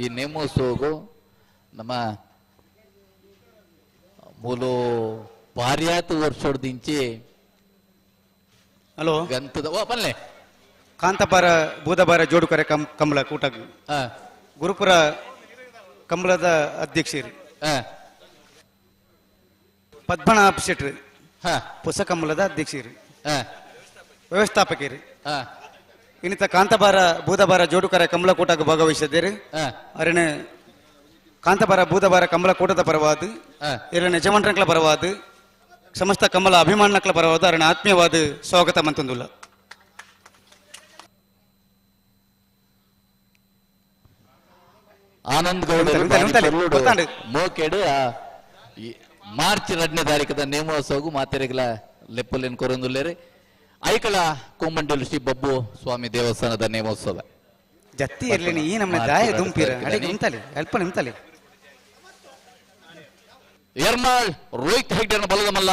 ಈ ನೇಮೋತ್ಸವಗೂ ನಮ್ಮ ಮೂಲು ಪಾರ್ಯಾತು ವರ್ಷದಿಂಚಿ ಹಲೋ ಗಂತದ ಓ ಪಲ್ಲೆ ಕಾಂತಪಾರ ಬೂದಬಾರ ಜೋಡುಕರೆ ಕಮಲ ಕೂಟ ಗುರುಪುರ ಕಮಲದ ಅಧ್ಯಕ್ಷರು ಪದ್ಮನಾಭ ಶೆಟ್ರು ಹೊಸ ಕಮಲದ ಅಧ್ಯಕ್ಷರು ವ್ಯವಸ್ಥಾಪಕರು ಇನ್ನಿತ ಕಾಂತಬಾರ ಬೂದಬಾರ ಜೋಡುಕರೆ ಕಮಲ ಕೂಟಕ್ಕೆ ಭಾಗವಹಿಸಿದ್ದೀರಿ. ಅರಣ ಕಾಂತಬಾರ ಬೂದಬಾರ ಕಮಲ ಕೂಟದ ಪರವಾದ ಎರಡನೇ ಯಜಮಾನ್ರಂಕ್ಲ ಪರವಾದ ಸಮಸ್ತ ಕಮಲ ಅಭಿಮಾನಕ್ಲ ಪರವಾದ ಅರಣ ಆತ್ಮೀಯವಾದ ಸ್ವಾಗತ ಮಂತಂದುಲ್ಲ. ಆನಂದ್ ಗೌಡ ಮೋಕೆಡು ಮಾರ್ಚ್ 2ನೇ ತಾರೀಕದ ನೇಮೋತ್ಸವಗೂ ಮಾತೆರೆಗಳ ಲೆಪ್ಪಲೇನು ಕೊರೊಂದುಲ್ಲೇರಿ. ಐಕಳ ಕೋಮಂಡಲು ಶ್ರೀ ಬಬ್ಬು ಸ್ವಾಮಿ ದೇವಸ್ಥಾನದ ನೇಮೋತ್ಸವ. ಜತ್ತಿ ಇರಲಿ ಈ ನಮ್ಮ ದಾಯ ದುಂಪಿರ ಅಡಿಗೆ ನಿಂತಲಿ ಅಲ್ಪ ನಿಂತಲಿ. ಎರ್ಮಾಳ್ ರೋಹಿತ್ ಹೆಗ್ಡೆನ ಬಲದ ಮಲ್ಲ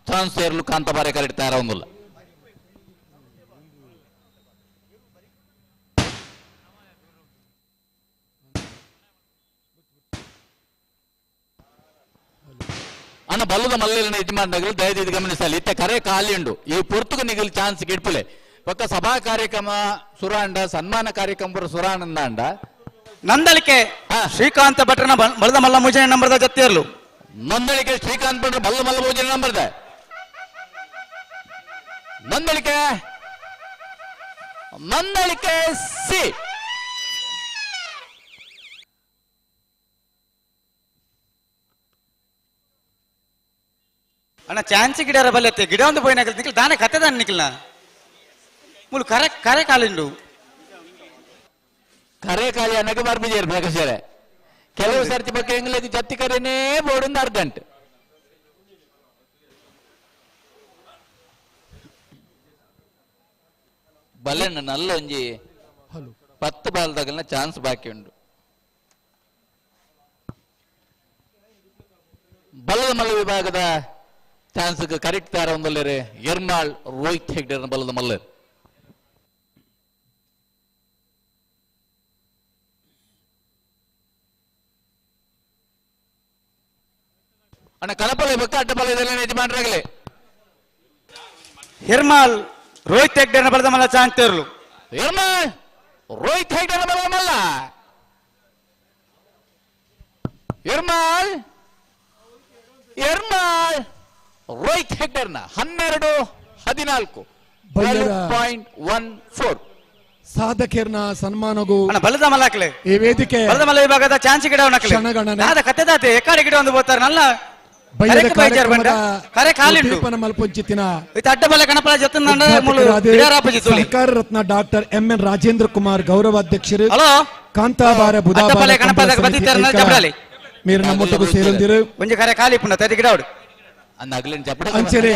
ಚಾನ್ಸ್ ಏರ್ಲು ಕಾಂತಬಾರೆ ಕರೆಕ್ಟ್ ತಯಾರಾವೊಂದುಲ್ಲ. ಅನ್ನ ಬಲ್ಲದ ಮಲ್ಲಿನ ಯಜಮಾನಗಳು ದಯದೀದಿ ಗಮನಿಸಲಿ. ಇತ್ತ ಕರೆ ಖಾಲಿ ಉಂಡು ಈ ಪೊರ್ತುಗು ನಿಗಲ್ ಚಾನ್ಸ್ ಗಿಡ್ಪುಲೆ ಪಕ್ಕ ಸಭಾ ಕಾರ್ಯಕ್ರಮ ಸುರಾಂಡ ಸನ್ಮಾನ ಕಾರ್ಯಕ್ರಮ ಸುರಾನಂದಾಂಡ. ನಂದಳಿಕೆ ಶ್ರೀಕಾಂತ ಭಟ್ರನ ಬಲದ ಮಲ್ಲ ಮೂಜನೆ ನಂಬರ್ದ ಜತ್ತಿಯರ್ಲು. ನಂದಳಿಕೆ ಶ್ರೀಕಾಂತ್ ಭಟ್ರ ಬಲ್ಲ ಮಲ್ಲ ಮೂಜನೆ ನಂಬರ್ದ. ನಂದಳಿಕೆ ನಂದಳಿಕೆ ಸಿ ಅಣ್ಣ ಚಾನ್ಸ್ ಗಿಡರ ಬಲ್ಲತ್ತೆ ಗಿಡ ಒಂದು ಪೋಯಿನ ನಿಖಲ್ ದಾನೆ ಕತೆ ದಾನೆ ನಿಖಲ್ನ ಮುಳು ಕರೆ ಕರೆ ಕಾಲಿಂಡು ಕರೆ ಖಾಲಿ ಅನ್ನಕ್ಕೆ ಬರ್ಬಿಜೇರು ಪ್ರಕಾಶರೇ. ಕೆಲವು ಸರ್ತಿ ಬಗ್ಗೆ ಎಂಗ್ಲೇಜ್ ಜತ್ತಿ ಕರೆನೇ ಬೋರ್ಡ್ ಅರ್ಧಂಟು. ಬಲೆಣ್ಣ ನಲ್ಲ ಒಂಜಿ 10 ಬಾಲ್ದಾಗಲ್ನ ಚಾನ್ಸ್ ಬಾಕಿ ಉಂಡು. ಬಲದ ಮಲ್ಲ ವಿಭಾಗದ ಚಾನ್ಸ್ ಕರೆಕ್ಟ್ ತಾರ ಒಂದಲ್ಲೇರೆ ಎರ್ಮಾಳ್ ರೋಹಿತ್ ಹೆಗ್ಡೆರ್ನ ಬಲದ ಮಲ್ಲರ್. ಅಣ್ಣ ಕಲಪಲೆ ಬಕ್ಕ ಅಡ್ಡಪಲೆ ಇದೆಲ್ಲ ಯಜಮಾನರಾಗಲೇ. ಹೆರ್ಮಾಲ್ ರೋಹಿತ್ ಹೆಗ್ಡೆರ್ನ ಬಲದ ಮಲ್ಲ ಚಾನ್ಸ್ ತೇರ್ಲು. ಎರ್ಮಾಳ್ ರೋಹಿತ್ ಹೆಗ್ಡೆರ್ನ ಬಲದ ಮಲ್ಲ. ಎರ್ಮಾಳ್ ಎರ್ಮಾಳ್ ರೋಹಿತ್ ಹೆಗ್ಡೆರ್ನ 12-14 12.14 ಸಾಧಕರ್ನ ಸನ್ಮಾನಗೂ ಬಲದ ಮಲ್ಲಾಕ್ಲೆ ಈ ವೇದಿಕೆ ಬಲದ ಮಲ್ಲ ವಿಭಾಗದ ಚಾನ್ಸ್ ಗಿಡ ಕ್ಷಣಗಣನೆ. ಕತೆ ದಾತೆ ಎಕ್ಕಾಡಿ ಗಿಡ ಒಂದು ಬೋತಾರೆ ನಲ್ಲ ಬಯ್ಯದ ಕಾರ್ಯಕ್ರಮದ ಉದ್ದೀಪನ ಮಲ್ಪೊಂಚಿತ್ತಿನ ಸಹಕಾರ Ratna doctor M N Rajendra Kumar ಗೌರವಾಧ್ಯಕ್ಷರು ಕಾಂತಾಬಾರ ಬುಧಾಬಾರ మీరు నమ్మొట్టుకు ಸೇರೊಂದಿರು ಅಂಚನೆ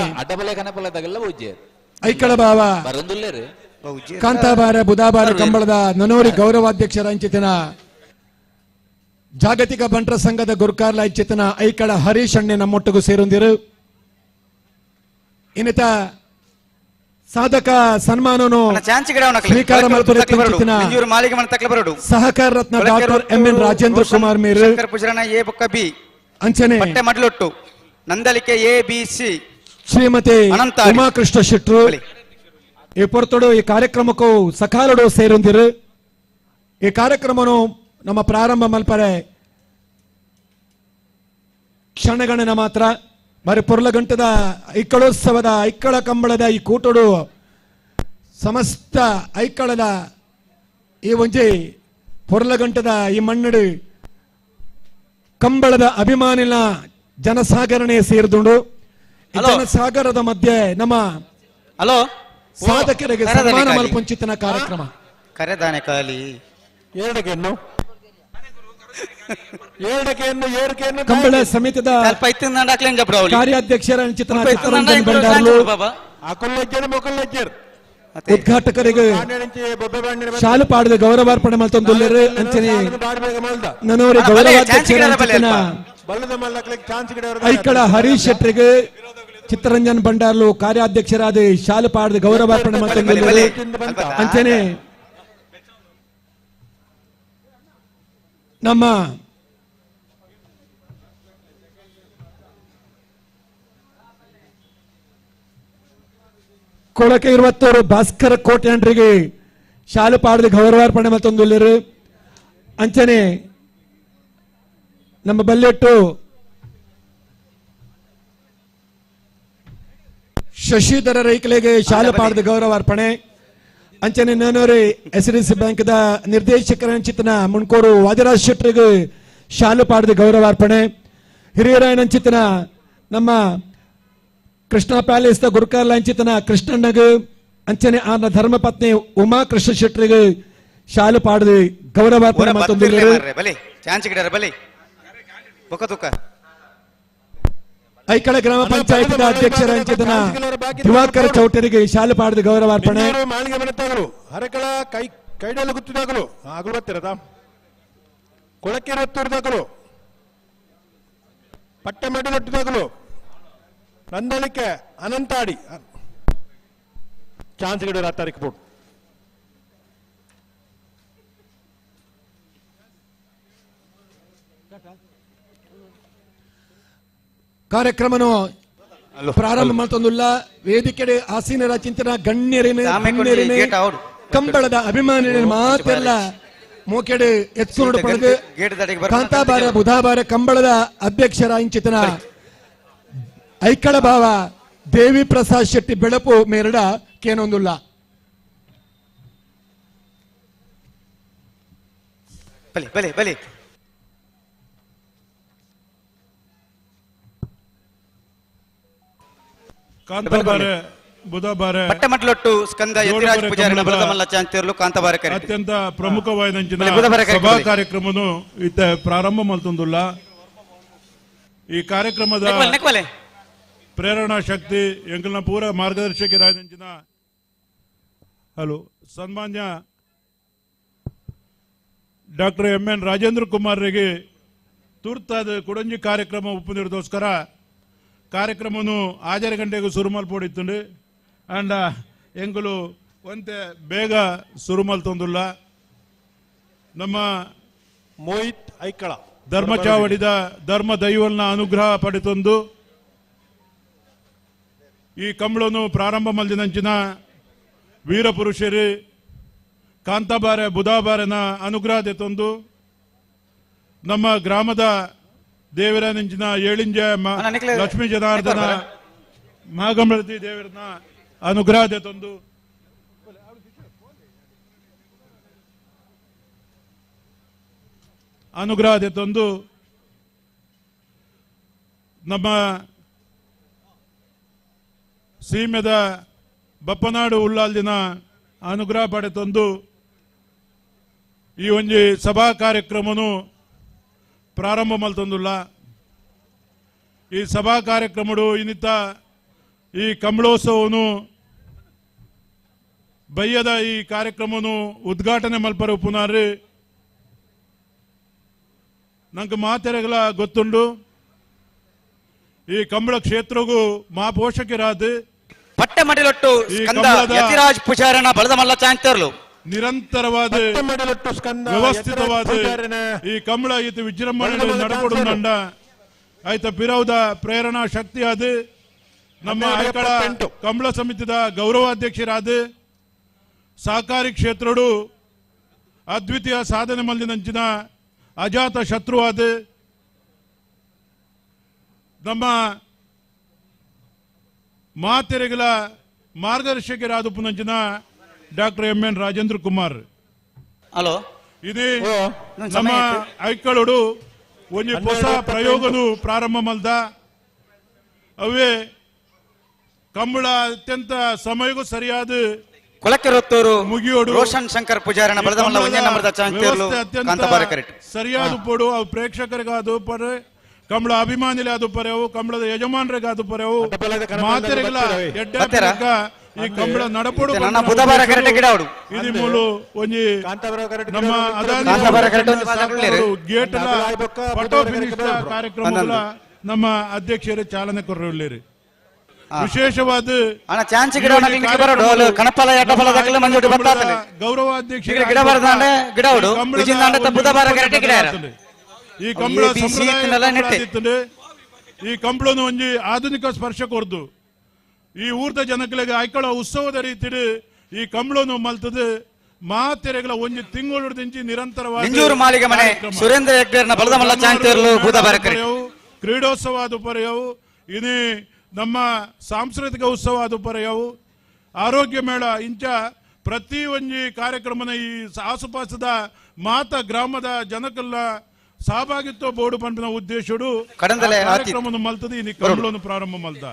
ಐಕಳ ಬಾವ ಕಾಂತಾಬಾರ ಬುಧಾಬಾರ ಕಂಬಳದ ನನೋರಿ ಗೌರವಾಧ್ಯಕ್ಷರ ಅಂಚಿತನ ಜಾಗತಿಕ ಬಂಟರ ಸಂಘದ ಗುರುಕಾರ್ಲ ಅಂಚಿತನ ಐಕಳ ಹರೀಶ್ ಅಣ್ಣೆ ನಮ್ಮೊಟ್ಟಿಗೂ ಸೇರೊಂದಿರು. ಇನ್ನಿತ ಸಾಧಕ ಸನ್ಮಾನನು ಸ್ವೀಕಾರ ಸಹಕಾರ Ratna doctor M N Rajendra Kumar ಮೇರು ಅಂಚನೆ ನಂದಲಿಕೆ ಎ ಬಿ ಸಿ ಶ್ರೀಮತಿ ಉಮಾಕೃಷ್ಣ ಶೆಟ್ರು ಈ ಪೊರ್ತುಡು ಈ ಕಾರ್ಯಕ್ರಮಕ್ಕೂ ಸಕಾಲಡು ಸೇರೊಂದಿರು. ಈ ಕಾರ್ಯಕ್ರಮನು ನಮ್ಮ ಪ್ರಾರಂಭ ಮಲ್ಪರೆ ಕ್ಷಣಗಣನ ಮಾತ್ರ ಬಾರಿ ಪೊರ್ಲಗಂಟದ ಐಕಳೋತ್ಸವದ ಐಕಳ ಕಂಬಳದ ಈ ಕೂಟಡು ಸಮಸ್ತ ಐಕಳದ ಈ ಒಂಜಿ ಪೊರ್ಲಗಂಟದ ಈ ಮಣ್ಣಡು ಕಂಬಳದ ಅಭಿಮಾನಿನ ಜನಸಾಗರಣೆ ಸೇರಿದುಂಡು. ಜನಸಾಗರದ ಮಧ್ಯೆ ನಮ್ಮ ಹಲೋ ಸಾಧಕರಿಗೆ ಸನ್ಮಾನ ಮಲ್ಪುಂಚಿತನ ಕಾರ್ಯಕ್ರಮ ಕರೆದಾನೆ ಕಾಲಿ ಕಂಬಳ ಸಮಿತಿದ ಕಾರ್ಯಾಧ್ಯಕ್ಷರ ಚಿತ್ತರಂಜನ್ ಭಂಡಾರ್ಲು ಉದ್ಘಾಟಕರಿಗೆ ಶಾಲು ಪಾಡದ ಗೌರವಾರ್ಪಣೆ ಮಲ್ತೊಂದುಲ್ಲೆರು. ಅಂಚನೆ ನನೋರಿ ಗೌರವಾಧ್ಯಕ್ಷರ ಐಕಳ ಹರೀಶ್ ಶೆಟ್ಟರಿಗೆ ಚಿತ್ತರಂಜನ್ ಭಂಡಾರ್ಲು ಕಾರ್ಯಾಧ್ಯಕ್ಷರಾದ ಶಾಲು ಪಾಡದ ಗೌರವಾರ್ಪಣೆ ಮಲ್ತೊಂದುಲ್ಲೆರು. ಅಂಚನೆ ನಮ್ಮ ಕೊಳಕೆ ಇರುವತ್ತವರು ಭಾಸ್ಕರ ಕೋಟ್ಯಾಂಡ್ರಿಗೆ ಶಾಲು ಪಾಡದ ಗೌರವಾರ್ಪಣೆ ಮತ್ತೊಂದುಲ್ಲೆರು. ಅಂಚನೆ ನಮ್ಮ ಬಲ್ಲೆಟ್ಟು ಶಶಿಧರ ರೈಕಲೆಗೆ ಶಾಲು ಪಾಡದ ಗೌರವಾರ್ಪಣೆ. ಅಂಚನೆ ನಾನೋರಿ ಎಸ್ ಡಿ ಸಿ ಬ್ಯಾಂಕ್ದ ನಿರ್ದೇಶಕರ ಅಂಚಿತನ ಮುಣ್ಕೋಡು ವಾದಿರಾಜ್ ಶೆಟ್ಟರಿಗೆ ಶಾಲು ಪಾಡದ ಗೌರವಾರ್ಪಣೆ. ಹಿರಿಯರಾಯನಂಚಿತನ ನಮ್ಮ ಕೃಷ್ಣ ಪ್ಯಾಲೇಸ್ the ಗುರುಕಾರ್ಲ ಅಂಚಿತನ ಕೃಷ್ಣಣ್ಣಗ ಅಂಚನೆ ಆನ ಧರ್ಮಪತ್ನಿ ಉಮಾ ಕೃಷ್ಣ ಶೆಟ್ಟರಿಗೆ ಶಾಲು ಪಾಡದ ಗೌರವಾರ್ಪಣೆ ಮತ್ತೊಂದು. ಐಕಳ ಗ್ರಾಮ ಪಂಚಾಯತ್ ಅಧ್ಯಕ್ಷರ ಅಂಚಿತನ ದಿವಾಕರ ಚೌಟರಿಗೆ ಶಾಲು ಪಾಡದ ಗೌರವಾರ್ಪಣೆ. ಹರಕಳ ಕೈ ಕೈಡಲು ಗುತ್ತಿದಾಗಲು ಆಗಲು ಬರ್ತಿರದ ಕೊಳಕೆ ರತ್ತೂರ್ದಾಗಲು ಪಟ್ಟೆ ಮೆಡಲೊಟ್ಟಿದಾಗಲು ನಂದಳಿಕೆ ಅನಂತಾಡಿ ಚಾನ್ಸ್ ಗಿಡ ತಾರೀಕು ಬೋರ್ಡ್ ಕಾರ್ಯಕ್ರಮನು ಪ್ರಾರಂಭ ಮಾಡ್ತೊಂದುಲ್ಲ. ವೇದಿಕೆ ಆಸೀನರ ಚಿಂತನ ಗಣ್ಯರಿನ ಕಂಬಳದ ಅಭಿಮಾನಿನ ಮಾತೆಲ್ಲ ಮೋಕೆಡೆ ಎತ್ಸು ಪಡೆದು ಕಾಂತಾಬಾರ ಬುಧಾಬಾರ ಕಂಬಳದ ಅಧ್ಯಕ್ಷರ ಇಂಚಿತನ ಐಕಳ ಭಾವ ದೇವಿ ಪ್ರಸಾದ್ ಶೆಟ್ಟಿ ಬೆಳಪು ಮೇರಡ ಕೇನೊಂದುಲ್ಲ. ಬಲಿ ಬಲಿ ಬಲಿ ಕಾಂತಾಬಾರೆ ಬುಧಬಾರೆ ಪಟ್ಟಮಟ್ಲೊಟ್ಟು ಸ್ಕಂದ ಯತಿರಾಜ್ ಪೂಜಾರಿನ ಬಲದಮಲ್ಲ ಚಾಂತಿರ್ಲು ಕಾಂತಾಬಾರೆ ಕರೆ ಅತ್ಯಂತ ಪ್ರಮುಖವಾದ ಸಭಾ ಕಾರ್ಯಕ್ರಮನು ಇತ್ತ ಪ್ರಾರಂಭ ಮಲ್ತೊಂದುಲ್ಲ. ಈ ಕಾರ್ಯಕ್ರಮದ ಪ್ರೇರಣಾ ಶಕ್ತಿ ಎಂಕಲ್ನ ಪೂರ ಮಾರ್ಗದರ್ಶಕರಾದಂಚಿನ ಹಲೋ ಸನ್ಮಾನ್ಯ ಡಾಕ್ಟರ್ ಎಂ ಎನ್ ರಾಜೇಂದ್ರ ಕುಮಾರ್ರಿಗೆ ತುರ್ತಾದ ಕೊಡಂಜಿ ಕಾರ್ಯಕ್ರಮ ಒಪ್ಪುನಿರೋದೋಸ್ಕರ ಕಾರ್ಯಕ್ರಮನು 6 ಗಂಟೆಗೆ ಶುರು ಮಲ್ಪೊಡಿತ್ತುಂಡು. ಅಂಡ ಎಂಕುಲು ಒಂತೆ ಬೇಗ ಶುರು ಮಲ್ತೊಂದುಲ್ಲ. ನಮ್ಮ ಮೋಹಿತ್ ಐಕಳ ಧರ್ಮಚಾವಡಿದ ಧರ್ಮ ದೈವಲ್ನ ಅನುಗ್ರಹ ಪಡೆತೊಂದು ಈ ಕಂಬಳನು ಪ್ರಾರಂಭ ಮಲ್ದಿನಂಚಿನ ವೀರಪುರುಷರು ಕಾಂತಾಬಾರೆ ಬುಧಾಬಾರೆನ ಅನುಗ್ರಹ ತಂದು ನಮ್ಮ ಗ್ರಾಮದ ದೇವರ ನಂಚಿನ ಏಳಿಂಜ ಲಕ್ಷ್ಮೀ ಜನಾರ್ದನ ಮಹಾಗಮರತಿ ದೇವರನ್ನ ಅನುಗ್ರಹ ತಂದು ಅನುಗ್ರಹ ತಂದು ನಮ್ಮ ಸೀಮೆದ ಬಪ್ಪನಾಡು ಉಳ್ಳಾಲ್ದಿನ ಅನುಗ್ರಹ ಪಡೆತಂದು ಈ ಒಂಜಿ ಸಭಾ ಕಾರ್ಯಕ್ರಮನು ಪ್ರಾರಂಭ ಮಲ್ತೊಂದುಲ್ಲ. ಈ ಸಭಾ ಕಾರ್ಯಕ್ರಮಡು ಇನ್ನಿತ ಈ ಕಂಬಳೋತ್ಸವನು ಬಯ್ಯದ ಈ ಕಾರ್ಯಕ್ರಮನು ಉದ್ಘಾಟನೆ ಮಲ್ಪರ ಉಪ್ಪುನಾರು ನಂಗೆ ಮಾತೆರೆಗಳ ಗೊತ್ತುಂಡು. ಈ ಕಂಬಳ ಕ್ಷೇತ್ರಗೂ ಮಾ ಪೋಷಕರಾದ ಪಟ್ಟಮಡಿಲೊಟ್ಟು ಸ್ಕಂದ ಯತಿರಾಜ್ ಪೂಜಾರನ ಬಳದಮಲ್ಲ ಚಾಂತರ್ಲು ನಿರಂತರವಾದ ವ್ಯವಸ್ಥಿತವಾದ ಈ ಕಂಬಳ ಈತ ವಿಜೃಂಭಣೆ ನಡಪಡುಂಡ ಆಯ್ತ ಪಿರೌದ ಪ್ರೇರಣಾ ಶಕ್ತಿಯಾದ ನಮ್ಮ ಐಕಳ ಕಂಬಳ ಸಮಿತಿದ ಗೌರವಾಧ್ಯಕ್ಷರಾದ ಸಹಕಾರಿ ಕ್ಷೇತ್ರಡು ಅದ್ವಿತೀಯ ಸಾಧನೆ ಮಲ್ದಿನಂಚಿನ ಅಜಾತ ಶತ್ರುವಾದ ನಮ್ಮ ಮಾತೆರೆಗಳ ಮಾರ್ಗದರ್ಶಕರಾದ ಪುನಂಚಿನ doctor M N Rajendra Kumar. Hello, ಇದು ನಮ್ಮ ಐಕಳೋಡು ಒಂದು ಹೊಸ ಪ್ರಯೋಗನು ಪ್ರಾರಂಭ ಮಲ್ದ. ಅವೇ ಕಂಬಳ ಅತ್ಯಂತ ಸಮಯಕ್ಕೂ ಸರಿಯಾದ ಕೊಳಕೆರೊತ್ತೂರು ಮುಗಿಯೋಡು ರೋಷನ್ ಶಂಕರ್ ಪೂಜಾರನ ಬಳದಮಲ್ಲ ಒಂದೇ ನಂಬರ್ದ ಚಾಂತೇರ್ಲು ಕಾಂತಾಬಾರೆ ಕರೆಕ್ಟ್ ಸರಿಯಾದ ಪೋಡು. ಅವು ಪ್ರೇಕ್ಷಕರಿಗಾದು ಪರೆ, ಕಂಬಳ ಅಭಿಮಾನಿಲೆ ಅದು ಪರೆವು, ಕಂಬಳದ ಯಜಮಾನರಿಗಾದು ಪರೆವು, ಮಾತೆರೆಗಳ ಎಡ್ಡೆ ಈ ಕಂಬಳ ನಡಪಡು ಇದು ಮೂಲು ಒಂಜಿ ನಮ್ಮ ಅದಾನಿ ಗೇಟ್ ಫೋಟೋ ಫಿನಿಶ್ ಕಾರ್ಯಕ್ರಮಗಳ ನಮ್ಮ ಅಧ್ಯಕ್ಷರು ಚಾಲನೆ ಕೊರಲಿರಿ. ವಿಶೇಷವಾದ ಗೌರವಾಧ್ಯಕ್ಷ ಈ ಕಂಬಳ ಸಂಪ್ರದಾಯ ಈ ಕಂಬಳನು ಒಂಜಿ ಆಧುನಿಕ ಸ್ಪರ್ಶ ಕೊರ್ದು ಈ ಊರ್ದ ಜನಗಳಿಗೆ ಐಕಳ ಉತ್ಸವದ ರೀತಿಡು ಈ ಕಂಬಳನು ಮಲ್ತದೆ ಮಾತೆರೆಗಳ ಒಂಜಿ ತಿಂಗಳು ನಿರಂತರವಾಗಿ ನಿಂಜೂರು ಮಾಳಿಗೆ ಮನೆ ಸುರೇಂದ್ರ ಹೆಗ್ಡೆರ್ನ ಬಲದಮಲ್ಲ ಚಾಂತೇರ್ಲು ಬೂದಬಾರ ಕ್ರೀಡೋತ್ಸವ ಅದು ಪರೆಯವು, ಇನಿ ನಮ್ಮ ಸಾಂಸ್ಕೃತಿಕ ಉತ್ಸವ ಅದು ಪರೆಯವು, ಆರೋಗ್ಯ ಮೇಳ ಇಂಚ ಪ್ರತಿ ಒಂಜಿ ಕಾರ್ಯಕ್ರಮನ ಈ ಆಸುಪಾಸದ ಮಾತ ಗ್ರಾಮದ ಜನಕ್ಕೆಲ್ಲ ಸಹಭಾಗಿತ್ವ ಬೋರ್ಡು ಪಂಪಿನ ಉದ್ದೇಶಡು ಕಾರ್ಯಕ್ರಮವನ್ನು ಮಲ್ತದೆ. ಈ ಕಂಬಳನ್ನು ಪ್ರಾರಂಭ ಮಲ್ತ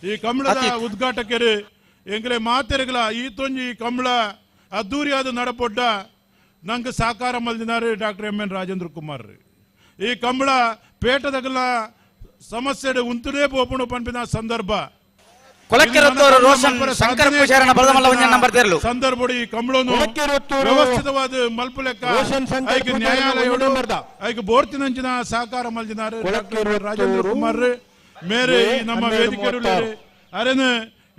ಈ ಕಂಬಳದ ಉದ್ಘಾಟಕರು ಎಂಗ್ಲೆ ಮಾತೆರೆಗಳ ಈ ತೊಂಜಿ ಈ ಕಂಬಳ ಅದ್ದೂರಿಯಾದ ನಡಪೊಡ್ಡ ನಂಗೆ ಸಹಕಾರ ಮಲ್ದಿನಾರು doctor M N Rajendra Kumar. ಈ ಕಂಬಳ ಪೇಟದಗಲ ಸಮಸ್ಯೆ ಉಂತುಲೇ ಪೋಪುಣು ಪಂಪಿನ ಸಂದರ್ಭ ಸಂದರ್ಭ ಈ ಕಂಬಳನು ವ್ಯವಸ್ಥಿತವಾದ ಮಲ್ಪು ಲೆಕ್ಕ ಐಕ್ ನ್ಯಾಯಾಲಯಡು ಐಕ್ ಬೋರ್ತಿನಂಚಿನ ಸಹಕಾರ ಮಲ್ದಿನಾರು ಡಾಕ್ಟರ್ ರಾಜೇಂದ್ರ ಕುಮಾರ್ ಮೇರೆ ಈ ನಮ್ಮ ವೇದಿಕೆ ಅರೆನ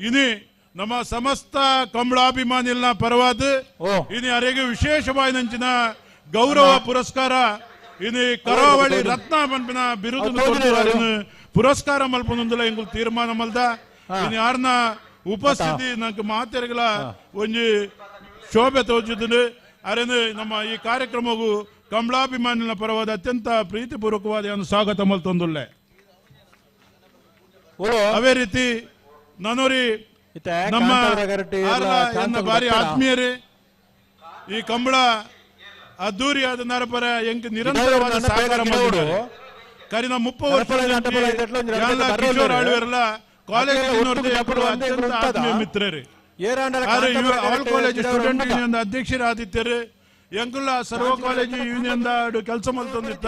ಇನಿ ನಮ್ಮ ಸಮಸ್ತ ಕಂಬಳಾಭಿಮಾನಿಲ್ನ ಪರವಾದ ಇನಿ ಅರೆಗೆ ವಿಶೇಷವಾಯಿನಂಚಿನ ಗೌರವ ಪುರಸ್ಕಾರ ಇನಿ ಕರಾವಳಿ ರತ್ನ ಪನ್ಪಿನ ಬಿರುದು ಪುರಸ್ಕಾರ ಮಲ್ಪನೊಂದುಲ ಎಂಗುಲ್ ತೀರ್ಮಾನ ಮಲ್ದ. ಇನಿ ಯಾರನ್ನ ಉಪಸ್ಥಿತಿ ನಂಗೆ ಮಾತೆರೆಗಳ ಒಂಜಿ ಶೋಭೆ ತೋಜಿದ್ದು ಅರೆನ ನಮ್ಮ ಈ ಕಾರ್ಯಕ್ರಮವು ಕಂಬಳಾಭಿಮಾನಿನ ಪರವಾದ ಅತ್ಯಂತ ಪ್ರೀತಿಪೂರ್ವಕವಾದ ಸ್ವಾಗತ ಮಲ್ತೊಂದುಲ್ಲೆ. ಅದೇ ರೀತಿ ನಾನೂರಿ ನಮ್ಮ ಭಾರಿ ಆತ್ಮೀಯರೇ ಈ ಕಂಬಳ ಅದ್ದೂರಿಯಾದ ನರಪರ ಎಂಕ್ ನಿರಂತರವಾದ ಸಹಕಾರ ಮಾಡಿದ್ದಾರೆ. ಕರಿನ 30 ವರ್ಷ ಕಿಶೋರ್ ಆಳ್ವೆರಲ್ಲ ಕಾಲೇಜ್ ಅತ್ಯಂತ ಆತ್ಮೀಯ ಮಿತ್ರರೇ. ಆಲ್ ಕಾಲೇಜ್ ಸ್ಟೂಡೆಂಟ್ ಯೂನಿಯನ್ ಅಧ್ಯಕ್ಷರಾದಿತ್ಯರು ಎಂಕುಲ್ಲ ಸರ್ವ ಕಾಲೇಜ್ ಯೂನಿಯನ್ ಕೆಲಸ ಮಲ್ತೊಂದಿತ್ತ.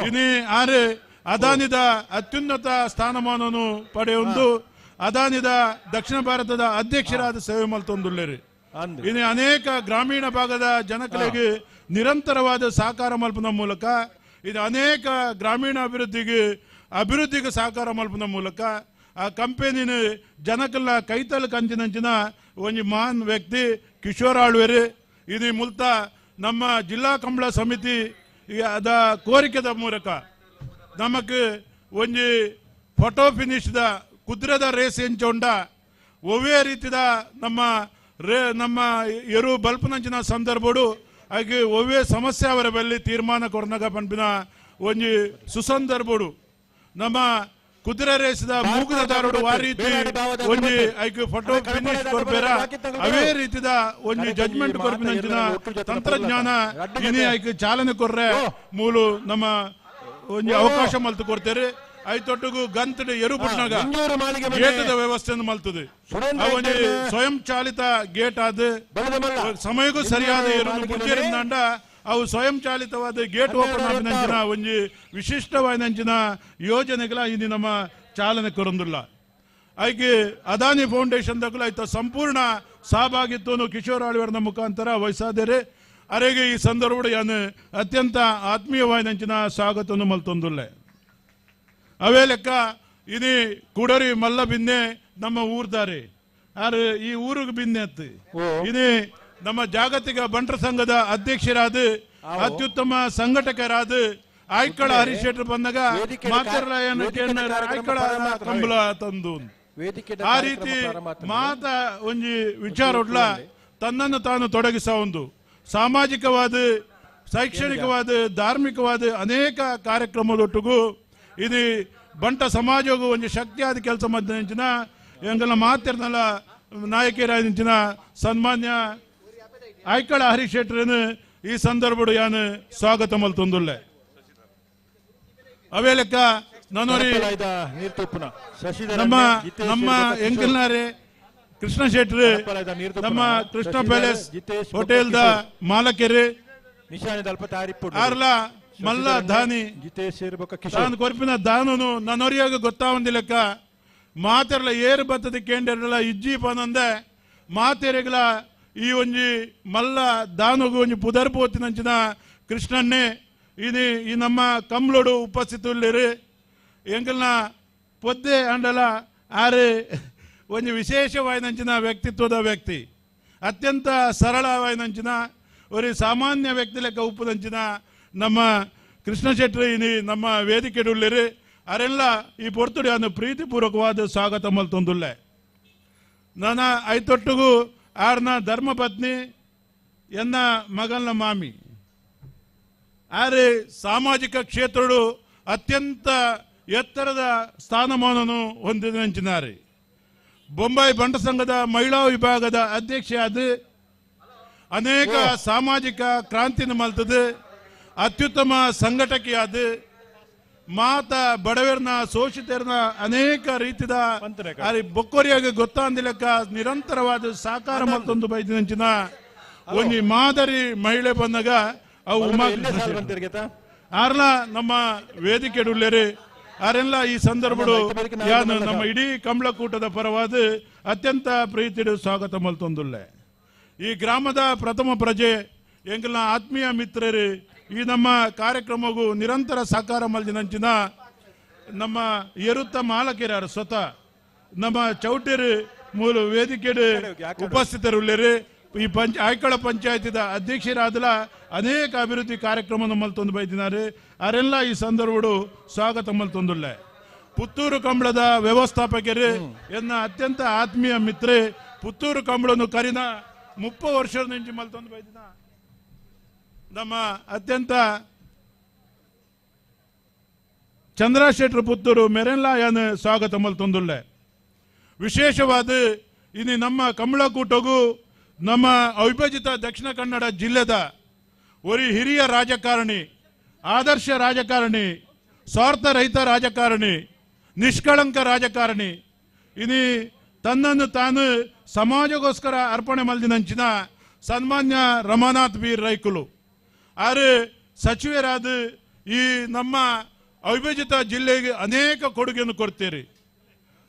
ಇನಿ ಆರೆ ಅದಾನಿದ ಅತ್ಯುನ್ನತ ಸ್ಥಾನಮಾನವನ್ನು ಪಡೆಯೊಂದು ಅದಾನಿದ ದಕ್ಷಿಣ ಭಾರತದ ಅಧ್ಯಕ್ಷರಾದ ಸೇವೆ ಮಲ್ತೊಂದುಲ್ಲೇರಿ. ಇನ್ನು ಅನೇಕ ಗ್ರಾಮೀಣ ಭಾಗದ ಜನಗಳಿಗೆ ನಿರಂತರವಾದ ಸಹಕಾರ ಮಲ್ಪನ ಮೂಲಕ ಇದು ಅನೇಕ ಗ್ರಾಮೀಣ ಅಭಿವೃದ್ಧಿಗೆ ಸಹಕಾರ ಮಲ್ಪನ ಮೂಲಕ ಆ ಕಂಪೆನಿನ ಜನಕ್ಕೆಲ್ಲ ಕೈತಲ್ ಕಂಚಿನಂಚಿನ ಒಂಜಿ ಮಹಾನ್ ವ್ಯಕ್ತಿ ಕಿಶೋರ್ ಆಳ್ವೇರಿ. ಇದು ಮೂಲತ ನಮ್ಮ ಜಿಲ್ಲಾ ಕಂಬಳ ಸಮಿತಿ ಅದ ಕೋರಿಕೆದ ಮೂಲಕ ನಮಕ್ ಒಂಜಿ ಫೋಟೋ ಫಿನಿಶ್ದ ಕುದುರೆದ ರೇಸ್ ಎಂಚೊಂಡ ಒವ್ವೇ ರೀತಿದ ನಮ್ಮ ನಮ್ಮ ಎರು ಬಲ್ಪನಂಚಿನ ಸಂದರ್ಭಡು ಹಾಗೆ ಒವ್ವೇ ಸಮಸ್ಯೆ ಅವರ ಬಲ್ಲಿ ತೀರ್ಮಾನ ಕೊರ್ನಗ ಪನ್ಪಿನ ಒಂಜಿ ಸುಸಂದರ್ಭಡು ನಮ್ಮ ಕುದುರೆ ರೇಸದ ಮೂಗುದಾರಡು ಆ ರೀತಿ ಒಂಜಿ ಐಕ್ ಫೋಟೋ ಫಿನಿಶ್ ಕೊರ್ಪೇರ ಅವೇ ರೀತಿದ ಒಂಜಿ ಜಡ್ಜ್ಮೆಂಟ್ ಕೊರ್ಪಿನಂಚಿನ ತಂತ್ರಜ್ಞಾನ ಇನಿ ಐಕ್ ಚಾಲನೆ ಕೊರ್ರೆ ಮೂಲು ನಮ್ಮ ಒಂಜಿ ಅವಕಾಶ ಮಲ್ತು ಕೊಡ್ತೇವೆ. ಐತೊಟ್ಟುಗು ಗಂತಡು ಎರುಪುಟ್ನಾಗ ಗೇಟದ ವ್ಯವಸ್ಥೆಯನ್ನು ಮಲ್ತದೆ. ಒಂಜಿ ಸ್ವಯಂ ಚಾಲಿತ ಗೇಟ್ ಆದ ಸಮಯಕ್ಕೂ ಸರಿಯಾದ ಎರುನು ಬುಡ್ಜೆರಿಂದಾಂಡ ಅವು ಸ್ವಯಂ ಚಾಲಿತವಾದ ಗೇಟ್ ಓಪನ್ ಆಪಿನಂಚಿನ ಒಂಜಿ ವಿಶಿಷ್ಟವಾಯಿನಂಚಿನ ಯೋಜನೆಗಳ ಇದು ನಮ್ಮ ಚಾಲನೆ ಕೊರೊಂದುಲ್ಲ. ಐಕೆ ಅದಾನಿ ಫೌಂಡೇಶನ್ ದಕ್ಕಲ ಐತ ಸಂಪೂರ್ಣ ಸಹಭಾಗಿತ್ವನು ಕಿಶೋರ್ ಆಳ್ವರ್ನ ಮುಖಾಂತರ ವಹಿಸಾದರೆ ಅರೆಗೆ ಈ ಸಂದರ್ಭ ಯಾನು ಅತ್ಯಂತ ಆತ್ಮೀಯವಾಯಿನಂಚಿನ ಸ್ವಾಗತವನ್ನು ಮಲ್ತೊಂದುಲ್ಲೆ. ಅವೇ ಲೆಕ್ಕ ಇನಿ ಕುಡರಿ ಮಲ್ಲ ಬಿನ್ನೆ ನಮ್ಮ ಊರ್ದಾರೆ ಆರು ಈ ಊರಿಗೆ ಬಿನ್ನೆ ಅತ್ತು. ಇನಿ ನಮ್ಮ ಜಾಗತಿಕ ಬಂಟರ ಸಂಘದ ಅಧ್ಯಕ್ಷರಾದ ಅತ್ಯುತ್ತಮ ಸಂಘಟಕರಾದ ಆಯ್ಕಳ ಹರೀಶ್ ಶೆಟ್ಟರ್ ಬಂದಾಗ ಆಯ್ಕಳ ಕಂಬಳ ತಂದು ಆ ರೀತಿ ಮಾತ ಒಂಜಿ ವಿಚಾರ ತನ್ನನ್ನು ತಾನು ತೊಡಗಿಸ ಒಂದು ಸಾಮಾಜಿಕವಾದ ಶೈಕ್ಷಣಿಕವಾದ ಧಾರ್ಮಿಕವಾದ ಅನೇಕ ಕಾರ್ಯಕ್ರಮದೊಟ್ಟಿಗೂ ಇದು ಬಂಟ ಸಮಾಜಕ್ಕೂ ಒಂದು ಶಕ್ತಿಯಾದ ಕೆಲಸ ಮಧ್ಯಂಚಿನ ಎಂಗಲ ಮಾತಿರ್ನಲ್ಲ ನಾಯಕಿಯರಾದಂಚಿನ ಸನ್ಮಾನ್ಯ ಆಯ್ಕಳ ಹರೀಶ್ ಶೆಟ್ಟರನ್ನು ಈ ಸಂದರ್ಭ ಯಾನು ಸ್ವಾಗತ ಮಲ್ತೊಂದುಲ್ಲೆ. ಅವೇ ಲೆಕ್ಕ ನನೋರಿ ನಮ್ಮ ನಮ್ಮ ಎಂಕಲ್ನಾರೆ ಕೃಷ್ಣ ಶೆಟ್ಟರು ನಮ್ಮ ಕೃಷ್ಣ ಪ್ಯಾಲೇಸ್ ಹೋಟೆಲ್ದ ಮಾಲಕರು ಆರ್ಲ ಮಲ್ಲ ದಾನಿ ತಾನು ಕೊರ್ಪಿನ ದಾನನು ನನ್ನೊರಿಯಾಗ ಗೊತ್ತಾವಂದಿಲೆಕ್ಕ ಮಾತೆರ್ಲ ಏರು ಬತ್ತದ ಕೇಂದ್ರಲ್ಲ ಇಜ್ಜಿ ಪನಂದೆ ಮಾತೆರೆಗಳ ಈ ಒಂಜಿ ಮಲ್ಲ ದಾನುಗು ಒಂಜಿ ಪುದರ್ ಪೋತಿನಂಚಿನ ಕೃಷ್ಣನ್ನೇ ಇದು ಈ ನಮ್ಮ ಕಮ್ಲೋಡು ಉಪಸ್ಥಿತುಲ್ಲಿರು ಎಂಕಲ್ನ ಪೊದ್ದೆ ಅಂಡಲ ಆರು ಒಂಜಿ ವಿಶೇಷವಾಯಿನಂಚಿನ ವ್ಯಕ್ತಿತ್ವದ ವ್ಯಕ್ತಿ ಅತ್ಯಂತ ಸರಳವಾಯಿನಂಚಿನ ಒಂದು ಸಾಮಾನ್ಯ ವ್ಯಕ್ತಿ ಲೆಕ್ಕ ಉಪ್ಪುದಂಚಿನ ನಮ್ಮ ಕೃಷ್ಣ ಶೆಟ್ಟರು ಇನಿ ನಮ್ಮ ವೇದಿಕೆಡುಳ್ಳಿರು ಅರೆಲ್ಲ ಈ ಪೊರ್ತುಡಿ ಅನ್ನು ಪ್ರೀತಿಪೂರ್ವಕವಾದ ಸ್ವಾಗತ ಮಲ್ತೊಂದುಲ್ಲೆ. ನನ್ನ ಐತೊಟ್ಟಿಗೂ ಆರ್ನ ಧರ್ಮಪತ್ನಿ ಎನ್ನ ಮಗನ ಮಾಮಿ ಆರೆ ಸಾಮಾಜಿಕ ಕ್ಷೇತ್ರಡು ಅತ್ಯಂತ ಎತ್ತರದ ಸ್ಥಾನಮಾನವನ್ನು ಹೊಂದಿದಂಚಿನಾರೆ. ಬೊಂಬಾಯಿ ಬಂಟ ಸಂಘದ ಮಹಿಳಾ ವಿಭಾಗದ ಅಧ್ಯಕ್ಷೆಯಾದ ಅನೇಕ ಸಾಮಾಜಿಕ ಕ್ರಾಂತಿನ ಮಲ್ತದೆ ಅತ್ಯುತ್ತಮ ಸಂಘಟಕಿಯಾದ ಮಾತ ಬಡವರನ್ನ ಶೋಷಿತರನ್ನ ಅನೇಕ ರೀತಿಯ ಬೊಕ್ಕೊರಿಯಾಗಿ ಗೊತ್ತಾಂದಿಲೆಕ್ಕ ನಿರಂತರವಾದ ಸಾಕಾರ ಮತ್ತೊಂದು ಬೈದಿನಂಚಿನ ಒಂಜಿ ಮಾದರಿ ಮಹಿಳೆ ಬಂದಾಗ ಅವು ಉಮಾ ಆರ್ಲ ನಮ್ಮ ವೇದಿಕೆಡುಳ್ಳೇರಿ ಆರೆಲ್ಲ ಈ ಸಂದರ್ಭಡು ಯಾನು ನಮ್ಮ ಇಡೀ ಕಂಬಳಕೂಟದ ಪರವಾದ ಅತ್ಯಂತ ಪ್ರೀತಿಡು ಸ್ವಾಗತ ಮಲ್ತೊಂದುಲ್ಲೆ. ಈ ಗ್ರಾಮದ ಪ್ರಥಮ ಪ್ರಜೆ ಎಂಗಲ್ನ ಆತ್ಮೀಯ ಮಿತ್ರರು ಈ ನಮ್ಮ ಕಾರ್ಯಕ್ರಮಗೂ ನಿರಂತರ ಸಹಕಾರ ಮಲ್ದಿನಂಚಿನ ನಮ್ಮ ಎರುತ್ತ ಮಾಲಕಿರಾರು ಸ್ವತಃ ನಮ್ಮ ಚೌಟೇರು ಮೂಲ ವೇದಿಕೆಡು ಉಪಸ್ಥಿತರುಳ್ಳೇರು. ಈ ಆಯ್ಕಳ ಪಂಚಾಯತಿದ ಅಧ್ಯಕ್ಷರಾದಲ ಅನೇಕ ಅಭಿವೃದ್ಧಿ ಕಾರ್ಯಕ್ರಮ ಮಲ್ತೊಂದು ಬೈದಿನಾರು ಅರೆಲ್ಲ ಈ ಸಂದರ್ಭಡು ಸ್ವಾಗತ ಮಲ್ತೊಂದುಲ್ಲೆ. ಪುತ್ತೂರು ಕಂಬಳದ ವ್ಯವಸ್ಥಾಪಕರು ಎನ್ನ ಅತ್ಯಂತ ಆತ್ಮೀಯ ಮಿತ್ರೆ ಪುತ್ತೂರು ಕಂಬಳನ್ನು ಕರಿನ 30 ವರ್ಷದ ನಿಂಚಿ ಮಲ್ತೊಂದು ಬೈದಿನ ನಮ್ಮ ಅತ್ಯಂತ ಚಂದ್ರ ಶೆಟ್ಟರು ಪುತ್ತೂರು ಮೆರೆನ್ಲಾ ಯಾನು ಸ್ವಾಗತ ಮಲ್ತೊಂದುಲ್ಲೆ. ವಿಶೇಷವಾದ ಇನ್ನು ನಮ್ಮ ಕಂಬಳಕೂಟಗೂ ನಮ್ಮ ಅವಿಭಜಿತ ದಕ್ಷಿಣ ಕನ್ನಡ ಜಿಲ್ಲೆದ ಒರಿ ಹಿರಿಯ ರಾಜಕಾರಣಿ, ಆದರ್ಶ ರಾಜಕಾರಣಿ, ಸ್ವಾರ್ಥ ರಹಿತ ರಾಜಕಾರಣಿ, ನಿಷ್ಕಳಂಕ ರಾಜಕಾರಣಿ, ಇನಿ ತನ್ನನ್ನು ತಾನು ಸಮಾಜಕ್ಕೋಸ್ಕರ ಅರ್ಪಣೆ ಮಲ್ದಿನಂಚಿನ ಸನ್ಮಾನ್ಯ ರಮಾನಾಥ್ ಬಿ ರೈಕುಲು ಆರು ಸಚಿವರಾದ ಈ ನಮ್ಮ ಅವಿಭಜಿತ ಜಿಲ್ಲೆಗೆ ಅನೇಕ ಕೊಡುಗೆಯನ್ನು ಕೊಡ್ತೀರಿ.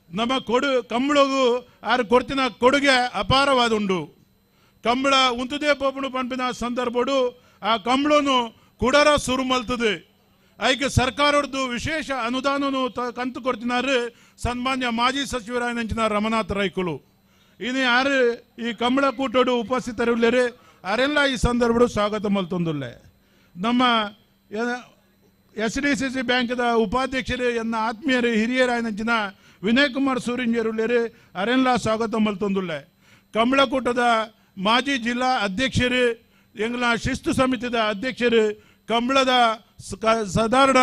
ನಮ್ಮ ಕಂಬಳಗೂ ಆರು ಕೊಡ್ತಿನ ಕೊಡುಗೆ ಅಪಾರವಾದುಂಡು. ಕಂಬಳ ಉಂತುದೇ ಪೋಪುಣು ಪಂಪಿನ ಸಂದರ್ಭಡು ಆ ಕಂಬಳನು ಕುಡರ ಸುರು ಮಲ್ತದೆ. ಐಕೆ ಸರ್ಕಾರದ್ದು ವಿಶೇಷ ಅನುದಾನನು ಕಂತು ಕೊಡ್ತಿನಾರು ಸನ್ಮಾನ್ಯ ಮಾಜಿ ಸಚಿವರಾಯನಂಚಿನ ರಮನಾಥ್ ರೈಕುಲು. ಇನ್ನು ಯಾರು ಈ ಕಂಬಳ ಕೂಟೋಡು ಉಪಸ್ಥಿತರುಳ್ಳೇರಿ ಅರೆಲ್ಲ ಈ ಸಂದರ್ಭಡು ಸ್ವಾಗತ ಮಲ್ತೊಂದುಲ್ಲೆ. ನಮ್ಮ ಎಸ್ ಡಿ ಸಿ ಸಿ ಬ್ಯಾಂಕ್ದ ಉಪಾಧ್ಯಕ್ಷರು ಎನ್ನ ಆತ್ಮೀಯರು ಹಿರಿಯರಾಯನಂಚಿನ ವಿನಯ್ ಕುಮಾರ್ ಸೂರಿಂಜರುಳ್ಳೇರಿ ಅರೆಲ್ಲ ಸ್ವಾಗತ ಮಲ್ತೊಂದುಲ್ಲೆ. ಕಂಬಳಕೂಟದ ಮಾಜಿ ಜಿಲ್ಲಾ ಅಧ್ಯಕ್ಷರು ಎಂಗ್ಲ ಶಿಸ್ತು ಸಮಿತಿದ ಅಧ್ಯಕ್ಷರು ಕಂಬಳದ ಸಾಧಾರಣ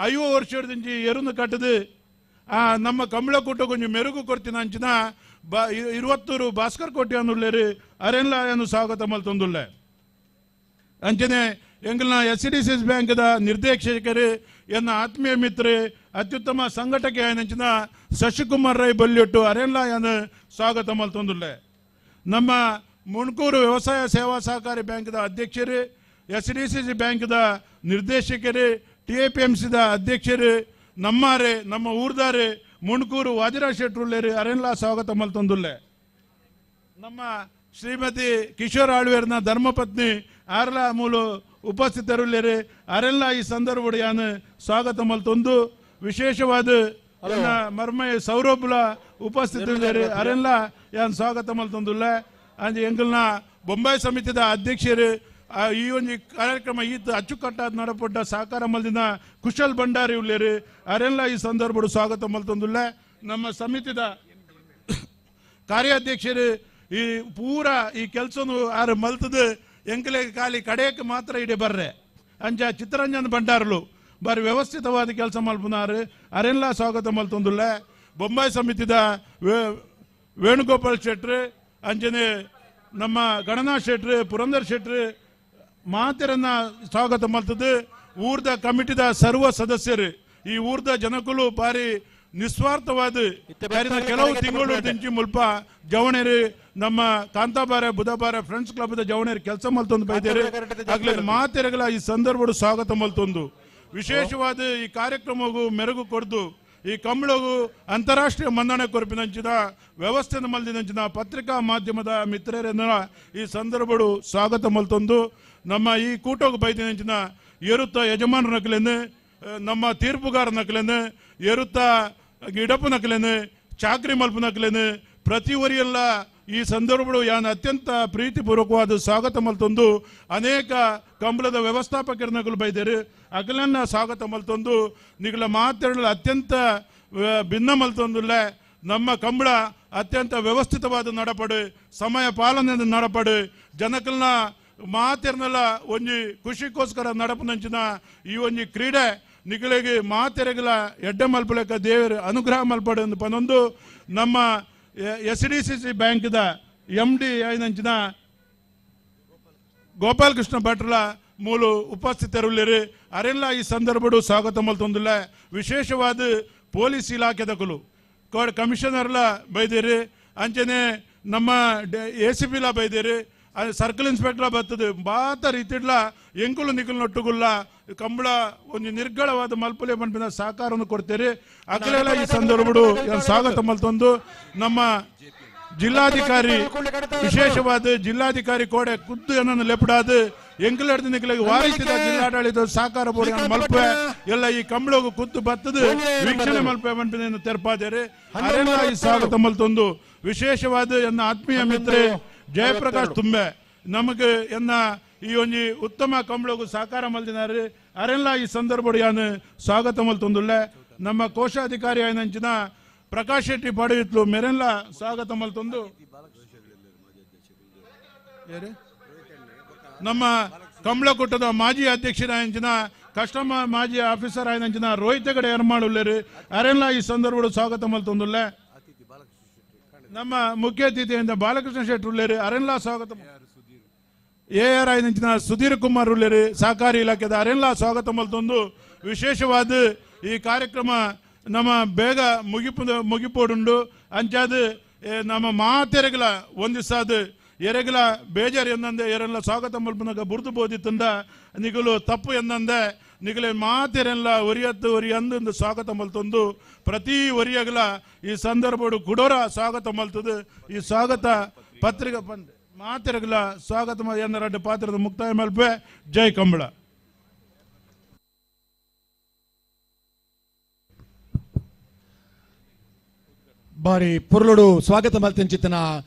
50 ವರ್ಷದಿಂಚಿ ಎರುನು ಕಟ್ಟದು ಆ ನಮ್ಮ ಕಂಬಳಕೂಟ ಕೊಂಚ ಮೆರುಗು ಕೊಡ್ತಿನ ಅಂಚಿನ 20 ಭಾಸ್ಕರ್ ಕೋಟಿ ಅನ್ನುಳ್ಳೇರಿ ಅರೆಲ್ಲ ಏನು ಸ್ವಾಗತ ಮಲ್ತೊಂದುಲ್ಲೆ. ಅಂಚನೆ ಎಂಗ್ಲ ಎಸ್ ಡಿ ಸಿ ಎಸ್ ಬ್ಯಾಂಕ್ದ ನಿರ್ದೇಶಕರು ಎನ್ನ ಆತ್ಮೀಯ ಮಿತ್ರರು ಅತ್ಯುತ್ತಮ ಸಂಘಟಕೆ ಆಯಿನಂಚಿನ ಶಶಿಕುಮಾರ್ ರೈ ಬಲ್ಯೊಟ್ಟು ಅರೆನ್ಲಾ ಯಾನ್ ಸ್ವಾಗತ ಮಲ್ತೊಂದುಲ್ಲೆ. ನಮ್ಮ ಮುಣಕೂರು ವ್ಯವಸಾಯ ಸೇವಾ ಸಹಕಾರಿ ಬ್ಯಾಂಕ್ದ ಅಧ್ಯಕ್ಷರು, ಎಸ್ ಡಿ ಸಿ ಸಿ ಬ್ಯಾಂಕ್ದ ನಿರ್ದೇಶಕರು, ಟಿ ಎ ಪಿ ಎಂ ಸಿದ ಅಧ್ಯಕ್ಷರು, ನಮ್ಮಾರೆ ನಮ್ಮ ಊರ್ದಾರೆ ಮುಣಕೂರು ವಾದಿರಾಜ್ ಶೆಟ್ರುಲ್ಲೇರು ಅರೆನ್ಲಾ ಸ್ವಾಗತ ಮಲ್ತೊಂದುಲ್ಲೆ. ನಮ್ಮ ಶ್ರೀಮತಿ ಕಿಶೋರ್ ಆಳ್ವೇರ್ನ ಧರ್ಮಪತ್ನಿ ಆರ್ಲಾ ಮೂಲು ಉಪಸ್ಥಿತರುಲ್ಲೇರು ಅರೆಲ್ಲ ಈ ಸಂದರ್ಭ ಯಾನ್ ಸ್ವಾಗತ ಮಲ್ತೊಂದು. ವಿಶೇಷವಾದ ಮರ್ಮಯ ಸೌರಭ್ಲ ಉಪಸ್ಥಿತರುಲ್ಲೇರು ಅರೆಲ್ಲ ಯಾನ್ ಸ್ವಾಗತ ಮಲ್ತೊಂದುಲ್ಲೆ. ಅಂಜೆ ಎಂಕಲ್ನ ಬೊಂಬಾಯಿ ಸಮಿತಿದ ಅಧ್ಯಕ್ಷರು ಈ ಒಂದು ಕಾರ್ಯಕ್ರಮ ಈತ ಅಚ್ಚುಕಟ್ಟಾದ ನಡಪಟ್ಟ ಸಹಕಾರ ಮಲ್ದಿನ ಕುಶಲ್ ಭಂಡಾರಿ ಉಲ್ಲೇರು ಅರೆಲ್ಲ ಈ ಸಂದರ್ಭ ಸ್ವಾಗತ ಮಲ್ತೊಂದುಲ್ಲೆ. ನಮ್ಮ ಸಮಿತಿದ ಕಾರ್ಯಾಧ್ಯಕ್ಷರು ಈ ಪೂರ ಈ ಕೆಲಸನು ಆರು ಮಲ್ತದ ಎಂಕಲೆ ಖಾಲಿ ಕಡೆಯಕ್ಕೆ ಮಾತ್ರ ಇಡೀ ಬರ್ರೆ ಅಂಚ ಚಿತ್ತರಂಜನ್ ಭಂಡಾರ್ಲು ಬಾರಿ ವ್ಯವಸ್ಥಿತವಾದ ಕೆಲಸ ಮಲ್ಪುನಾರು ಅರೆಲ್ಲ ಸ್ವಾಗತ ಮಲ್ತೊಂದುಲ್ಲೆ. ಬೊಂಬಾಯಿ ಸಮಿತಿದ ವೇಣುಗೋಪಾಲ್ ಶೆಟ್ರು, ಅಂಚನೆ ನಮ್ಮ ಗಣನಾಥ್ ಶೆಟ್ರು, ಪುರಂದರ್ ಶೆಟ್ರು ಮಾತೆರನ್ನ ಸ್ವಾಗತ ಮಲ್ತದ್ದು. ಊರ್ದ ಕಮಿಟಿದ ಸರ್ವ ಸದಸ್ಯರು ಈ ಊರ್ದ ಜನಕುಲು ಬಾರಿ ನಿಸ್ವಾರ್ಥವಾದ ಕೆಲವು ತಿಂಗಳು ದಿಂಚಿ ಮುಲ್ಪ ಜವಣೇರು ನಮ್ಮ ಕಾಂತಾಬಾರೆ ಬುಧಬಾರೆ ಫ್ರೆಂಡ್ಸ್ ಕ್ಲಬ್ ಜವಣೇರು ಕೆಲಸ ಮಲ್ತೊಂದು ಬೈದೇರು ಆಗ್ಲೇ ಮಾತೆರಗಳ ಈ ಸಂದರ್ಭ ಸ್ವಾಗತ ಮಲ್ತೊಂದು. ವಿಶೇಷವಾದ ಈ ಕಾರ್ಯಕ್ರಮಗೂ ಮೆರುಗು ಕೊಡ್ದು ಈ ಕಂಬಳಗೂ ಅಂತಾರಾಷ್ಟ್ರೀಯ ಮನ್ನಣೆ ಕೊರಪಿನಂಚಿನ ವ್ಯವಸ್ಥೆ ಮಲ್ದಿನಂಚಿನ ಪತ್ರಿಕಾ ಮಾಧ್ಯಮದ ಮಿತ್ರರನ್ನ ಈ ಸಂದರ್ಭಡು ಸ್ವಾಗತ ಮಲ್ತೊಂದು. ನಮ್ಮ ಈ ಕೂಟೋಗು ಬೈದಿನಂಚಿನ ಎರುತ್ತ ಯಜಮಾನರ ನಕಲೇನು, ನಮ್ಮ ತೀರ್ಪುಗಾರ ನಕಲೇನು, ಎರುತ್ತ ಗಿಡಪು ನಕಲೇನು, ಚಾಕ್ರಿ ಮಲ್ಪು ನಕಲೇನು ಪ್ರತಿ ಒರಿಯೆಲ್ಲ ಈ ಸಂದರ್ಭಗಳು ಯಾನ್ ಅತ್ಯಂತ ಪ್ರೀತಿಪೂರ್ವಕವಾದ ಸ್ವಾಗತ ಮಲ್ತೊಂದು. ಅನೇಕ ಕಂಬಳದ ವ್ಯವಸ್ಥಾಪಕರ ನಕಲು ಬೈದೇರು ಅಗಲನ್ನ ಸ್ವಾಗತ ಮಲ್ತೊಂದು. ನಿಗಲ ಮಾತೆರಳು ಅತ್ಯಂತ ಭಿನ್ನ ಮಲ್ತೊಂದುಲ್ಲೆ. ನಮ್ಮ ಕಂಬಳ ಅತ್ಯಂತ ವ್ಯವಸ್ಥಿತವಾದ ನಡಪಡು, ಸಮಯ ಪಾಲನೆ ನಡಪಡು, ಜನಕಲ್ನ ಮಾತೆರ್ನೆಲ್ಲ ಒಂಜಿ ಖುಷಿಗೋಸ್ಕರ ನಡಪುನಂಚಿನ ಈ ಒಂಜಿ ಕ್ರೀಡೆ ನಿಗಲಿಗೆ ಮಾತೆರೆಗಲ ಎಡ್ಡೆ ಮಲ್ಪಲೆಕ್ಕ ದೇವರು ಅನುಗ್ರಹ ಮಲ್ಪಡು ಎಂದು ಪನೊಂದು. ನಮ್ಮ ಎಸ್ ಡಿ ಸಿ ಸಿ ಬ್ಯಾಂಕ್ದ ಎಂ ಡಿ ಐನಂಚಿನ ಗೋಪಾಲಕೃಷ್ಣ ಭಟ್ರಲ ಮೂಲು ಉಪಸ್ಥಿತರುಳ್ಳೇರು ಅರೆಲ್ಲ ಈ ಸಂದರ್ಭಡು ಸ್ವಾಗತ ಮಲ್ತೊಂದುಲ್ಲೆ. ವಿಶೇಷವಾದ ಪೊಲೀಸ್ ಇಲಾಖೆದಕುಲು ಕಮಿಷನರ್ಲ ಬೈದೇರು, ಅಂಚನೆ ನಮ್ಮ ಎ ಸಿ ಪಿಲ ಬೈದೇರು, ಸರ್ಕಲ್ ಇನ್ಸ್ಪೆಕ್ಟರ್ ಬರ್ತದೆ ಬಾತ ರೀತಿಡ್ಲ ಎಂಕುಲು ನಿಕುಲು ನೊಟ್ಟುಗುಲ್ಲ ಕಂಬಳ ಒಂದು ನಿರ್ಗಳವಾದ ಮಲ್ಪಲೆ ಮನ್ಪಿನ ಸಹಕಾರವನ್ನು ಕೊಡ್ತೀರಿ ಅಕಲೆಲ್ಲ ಈ ಸಂದರ್ಭಡು ಸ್ವಾಗತ ಮಲ್ತೊಂದು. ನಮ್ಮ ಜಿಲ್ಲಾಧಿಕಾರಿ ವಿಶೇಷವಾದ ಜಿಲ್ಲಾಧಿಕಾರಿ ಕೋಡೆ ಖುದ್ದು ಏನನ್ನು ಲೆಪಡಾದ ಎಂಕುಲೆಡ್ದು ನಿಕಲಿಗೆ ವಾರಿಸಿದ ಜಿಲ್ಲಾಡಳಿತ ಸಹಕಾರ ಬೋರ್ಡ್ ಮಲ್ಪೆ ಎಲ್ಲ ಈ ಕಂಬಳಗು ಖುದ್ದು ಬರ್ತದೆ ವೀಕ್ಷಣೆ ಮಲ್ಪೆ ಮನ್ಪಿನ ತೆರಪಾದೇರಿ ಅರೆಲ್ಲ ಈ ಸ್ವಾಗತ ಮಲ್ತೊಂದು. ವಿಶೇಷವಾದ ಎನ್ನ ಆತ್ಮೀಯ ಮಿತ್ರೆ ಜಯಪ್ರಕಾಶ್ ತುಂಬೆ ನಮಗೆ ಎನ್ನ ಈ ಒಂಜಿ ಉತ್ತಮ ಕಂಬಳಗು ಸಹಕಾರ ಮಲ್ದಿನಾರು ಅರೆಲ್ಲ ಈ ಸಂದರ್ಭ ಯಾನು ಸ್ವಾಗತ ಮಲ್ತೊಂದುಲ್ಲೆ. ನಮ್ಮ ಕೋಶಾಧಿಕಾರಿ ಆಯ್ನಂಚಿನ ಪ್ರಕಾಶ್ ಶೆಟ್ಟಿ ಪಡೆಯಿತ್ಲು ಮೆರೆಲ್ಲ ಸ್ವಾಗತ ಮಲ್ತೊಂದು. ನಮ್ಮ ಕಂಬಳಕೂಟದ ಮಾಜಿ ಅಧ್ಯಕ್ಷರಾಯಂಚಿನ ಕಸ್ಟಮ ಮಾಜಿ ಆಫೀಸರ್ ಆಯ್ನಂಚಿನ ರೋಹಿತ್ ಹೆಗಡೆ ಎರ್ಮಾಳುಲ್ಲೇರು ಅರೆಲ್ಲ ಈ ಸಂದರ್ಭ ಸ್ವಾಗತ ಮಲ್ತೊಂದುಲ್ಲೆ. ನಮ್ಮ ಮುಖ್ಯ ಅತಿಥಿಯಿಂದ ಬಾಲಕೃಷ್ಣ ಶೆಟ್ಟಿ ಉಳ್ಳೇರು ಅರೆಲ್ಲ ಸ್ವಾಗತ. ಎ ಆರ್ ಐನಂಚಿನ ಸುಧೀರ್ ಕುಮಾರ್ ಉಳ್ಳೇರು ಸಹಕಾರಿ ಇಲಾಖೆದ ಅರೆಲ್ಲ ಸ್ವಾಗತ ಮಲ್ತೊಂದು. ವಿಶೇಷವಾದ ಈ ಕಾರ್ಯಕ್ರಮ ನಮ್ಮ ಬೇಗ ಮುಗಿಪೋಡುಂಡು ಅಂಚಾದ ನಮ್ಮ ಮಾತೆರೆಗಲ ಒಂದಿಸಾದ ಎರೆಗಲ ಬೇಜಾರು ಎಂದಂದೆ ಎರೆಲ್ಲ ಸ್ವಾಗತ ಮಲ್ಪನಾಗ ಬುರ್ದು ಬೋದಿತ್ತಂದ ನಿಗಲು ತಪ್ಪು ಎಂದಂದೆ ನಿಗಲೆ ಮಾತೆರೆಲ್ಲ ಒರಿಯತ್ತು ಒರಿಯಂದು ಸ್ವಾಗತ ಮಲ್ತೊಂದು. ಪ್ರತಿ ಒರಿಯಗಲ ಈ ಸಂದರ್ಭಡು ಕುಡೋರ ಸ್ವಾಗತ ಮಲ್ತದು. ಈ ಸ್ವಾಗತ ಪತ್ರಿಕೆ ಬಂದೆ ಮಾತೆರಗಲ ಸ್ವಾಗತ ಎನ್ನ ಪಾತ್ರದ ಮುಕ್ತಾಯ ಮಲ್ಪೆ. ಜೈ ಕಂಬಳ. ಬಾರಿ ಪೊರ್ಲುಡು ಸ್ವಾಗತ ಮಲ್ತಂಚಿತನ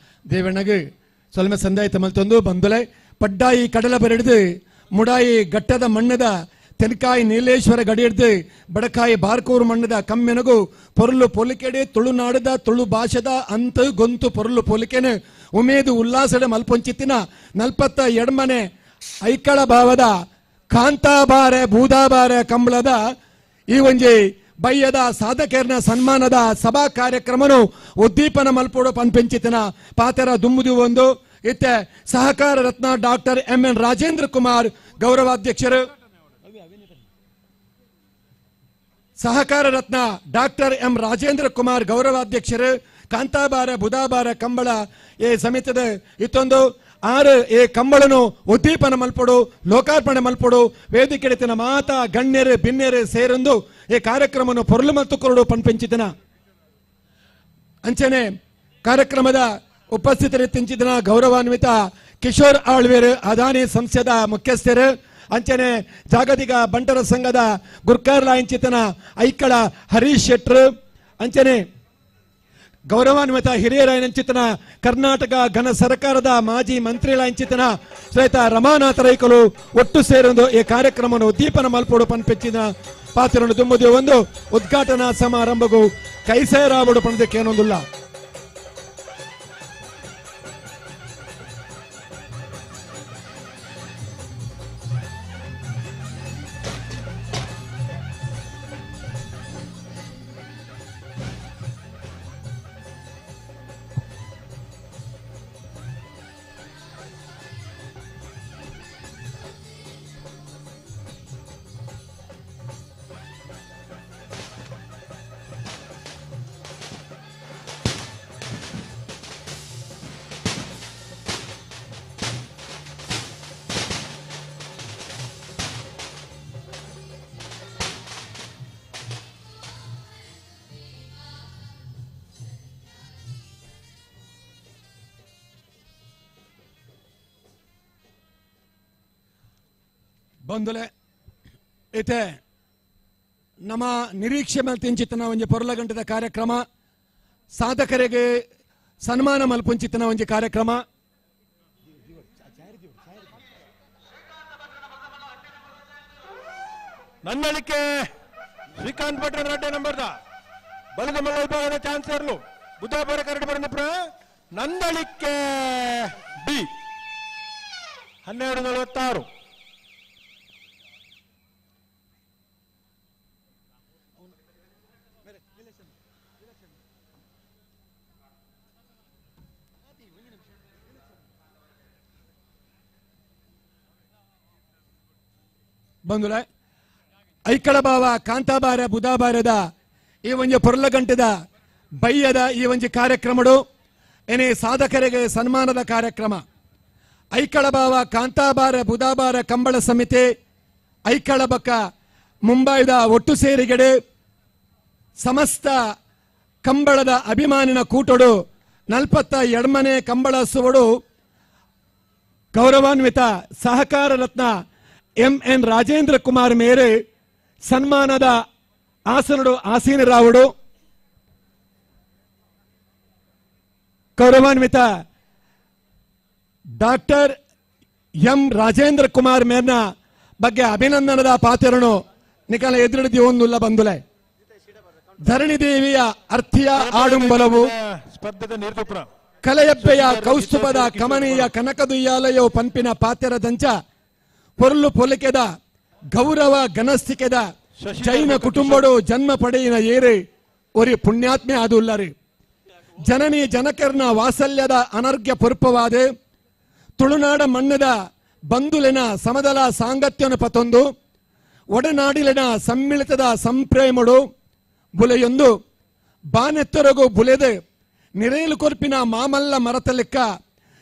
ದೇವಣ್ಣಗೆ ಸೊಲ್ಮೆ ಸಂದಾಯಿತ ಮಲ್ತೊಂದು ಬಂದುಲೆ ಪಡ್ಡಾಯಿ ಕಡಲ ಬರೆಡ್ದು ಮುಡಾಯಿ ಗಟ್ಟದ ಮಣ್ಣದ ತೆನ್ಕಾಯಿ ನೀಲೇಶ್ವರ ಗಡಿ ಹಿಡ್ದು ಬಡಕಾಯಿ ಬಾರ್ಕೂರು ಮಣ್ಣದ ಕಮ್ಮೆನಗು ಪೊರ್ಲು ಪೊಲಿಕೆಡೆ ತುಳುನಾಡದ ತುಳು ಭಾಷೆದ ಅಂತ ಗೊಂತು ಪೊರ್ಲು ಪೊಲಿಕೆನು ಉಮೇದು ಉಲ್ಲಾಸಡೆ ಮಲ್ಪೊಂಚಿತ್ತಿನ 42 ಮನೆ ಐಕಳ ಭಾವದ ಕಾಂತಾಬಾರೆ ಬೂದಾಬಾರೆ ಕಂಬಳದ ಈ ಒಂಜಿ ಬಯ್ಯದ ಸಾಧಕರ್ನ ಸನ್ಮಾನದ ಸಭಾ ಕಾರ್ಯಕ್ರಮನು ಉದ್ದೀಪನ ಮಲ್ಪೋಡು ಪನ್ಪೆಂಚಿತನ ಪಾತೆರ ದುಂಬುದು ಒಂದು ಇತ್ತೆ ಸಹಕಾರ ರತ್ನ ಡಾಕ್ಟರ್ ಎಂ ಎನ್ ರಾಜೇಂದ್ರ ಕುಮಾರ್ ಗೌರವಾಧ್ಯಕ್ಷರು, ಸಹಕಾರ ರತ್ನ ಡಾಕ್ಟರ್ ಎಂ ರಾಜೇಂದ್ರ ಕುಮಾರ್ ಗೌರವಾಧ್ಯಕ್ಷರು ಕಾಂತಾಬಾರ ಬುಧಾಬಾರ ಕಂಬಳ ಎ ಸಮಿತಿದ ಇತ್ತೊಂದು ಆರು ಎ ಕಂಬಳನು ಉದ್ದೀಪನ ಮಲ್ಪಡು ಲೋಕಾರ್ಪಣೆ ಮಲ್ಪಡು ವೇದಿಕೆಡಿತಿನ ಮಾತಾ ಗಣ್ಯರು ಬಿನ್ನೆರು ಸೇರೊಂದು ಈ ಕಾರ್ಯಕ್ರಮವನ್ನು ಪೊರಲು ಮತ್ತು ಕೊರಡು ಪನ್ಪೆಂಚಿತನ ಅಂಚನೆ ಕಾರ್ಯಕ್ರಮದ ಉಪಸ್ಥಿತರಿತ್ತಿಂಚಿತನ ಗೌರವಾನ್ವಿತ ಕಿಶೋರ್ ಆಳ್ವೇರು ಅದಾನಿ ಸಂಸ್ಥೆದ ಮುಖ್ಯಸ್ಥರು ಅಂಚನೆ ಜಾಗತಿಕ ಬಂಟರ ಸಂಘದ ಗುರ್ಕಾರ್ಲಾಯಿಂಚಿತನ ಐಕಳ ಹರೀಶ್ ಶೆಟ್ರು ಅಂಚನೆ ಗೌರವಾನ್ವಿತ ಹಿರಿಯರಾಯನಂಚಿತನ ಕರ್ನಾಟಕ ಘನ ಸರ್ಕಾರದ ಮಾಜಿ ಮಂತ್ರಿಗಳಂಚಿತನ ಶ್ರೇತ ರಮಾನಾಥ ರೈಕಲು ಒಟ್ಟು ಸೇರೊಂದು ಈ ಕಾರ್ಯಕ್ರಮವನ್ನು ಉದ್ದೀಪನ ಮಲ್ಪೋಡು ಪನ್ಪೆಚ್ಚಿನ ಪಾತ್ರವನ್ನು ತುಂಬುದು ಒಂದು ಉದ್ಘಾಟನಾ ಸಮಾರಂಭಗೂ ಕೈಸೇರಾಬಡು ಪಣದಕ್ಕೇನೊಂದಿಲ್ಲ. ಬಂಧುಲೆ ಇತ್ತೆ ನಮ್ಮ ನಿರೀಕ್ಷೆ ಮಲ್ತಿಂಚಿತನ ಒಂಜಿ ಪೊರ್ಲಗಂಟದ ಕಾರ್ಯಕ್ರಮ ಸಾಧಕರಿಗೆ ಸನ್ಮಾನ ಮಲ್ಪುಂಚಿತನ ಒಂಜಿ ಕಾರ್ಯಕ್ರಮ. ನನ್ನಳಿಕೆ ಶ್ರೀಕಾಂತ್ ಭಟ್ರ ರಡ್ಡೆ ನಂಬರ್ದ ಬಲದ ಮಲ್ಲ ವಿಭಾಗದ ಚಾನ್ಸಲರ್ಲು ಬುದ್ಧಾಪುರ ಕರಡು ಬರಂದಿಪ್ರ ನಂದಳಿಕೆ ಬಿ 12:46. ಬಂಧುಲೆ ಐಕಳಬಾವ ಕಾಂತಾಬಾರ ಬುಧಾಬಾರದ ಈ ಒಂಜಿ ಪೊರ್ಲಗಂಟದ ಬಯ್ಯದ ಈ ಒಂಜಿ ಕಾರ್ಯಕ್ರಮಡು ಏನೇ ಸಾಧಕರಿಗೆ ಸನ್ಮಾನದ ಕಾರ್ಯಕ್ರಮ. ಐಕಳಬಾವ ಕಾಂತಾಬಾರ ಬುಧಾಬಾರ ಕಂಬಳ ಸಮಿತಿ ಐಕಳಬಕ್ಕ ಮುಂಬೈದ ಒಟ್ಟು ಸೇರಿಗೆಡೆ ಸಮಸ್ತ ಕಂಬಳದ ಅಭಿಮಾನಿನ ಕೂಟಡು 42ನೇ ಕಂಬಳ ಸುವಡು ಗೌರವಾನ್ವಿತ ಸಹಕಾರ ರತ್ನ ಎಂ ಎನ್ ರಾಜೇಂದ್ರ ಕುಮಾರ್ ಮೇರೆ ಸನ್ಮಾನದ ಆಸನಡು ಆಸೀನರಾವುಡು. ಗೌರವಾನ್ವಿತ ಡಾಕ್ಟರ್ ಎಂ ರಾಜೇಂದ್ರ ಕುಮಾರ್ ಮೇರ್ನ ಬಗ್ಗೆ ಅಭಿನಂದನದ ಪಾತ್ರನು ನಿಕಲ ಎದುರಿಡಿ ಒಂದುಲ್ಲ ಬಂದುಲೆ. ಧರಣಿ ದೇವಿಯ ಅರ್ಥಿಯ ಆಡುಂಬಲವು ಕಲೆಯಬ್ಬೆಯ ಕೌಸ್ತುಭದ ಕಮನೀಯ ಕನಕದುಯ್ಯಾಲಯೋ ಪಂಪಿನ ಪಾತ್ರದಂಚ ಪೊರ್ಲು ಪೊಲಿಕೆದ ಗೌರವ ಘನಸ್ಥಿಕೆದ ಜೈನ ಕುಟುಂಬಡು ಜನ್ಮ ಪಡೆಯಿನ ಏರೆ ಒರಿ ಪುಣ್ಯಾತ್ಮೆ ಆದುಲ್ಲರಿ. ಜನನಿ ಜನಕರ್ನ ವಾತ್ಸಲ್ಯದ ಅನರ್ಘ್ಯ ಪುರ್ಪವಾದೆ ತುಳುನಾಡ ಮಣ್ಣದ ಬಂಧುಲೆನ ಸಮದಲ ಸಾಂಗತ್ಯನ ಪತೊಂದು ಒಡನಾಡಿಲೆನ ಸಮ್ಮಿಳಿತದ ಸಂಪ್ರೇಮಡು ಬುಲೆಯೊಂದು ಬಾನೆತ್ತರಗು ಬುಲೆದೆ ನಿರೇಲು ಕೊರ್ಪಿನ ಮಾಮಲ್ಲ ಮರತಲೆಕ್ಕ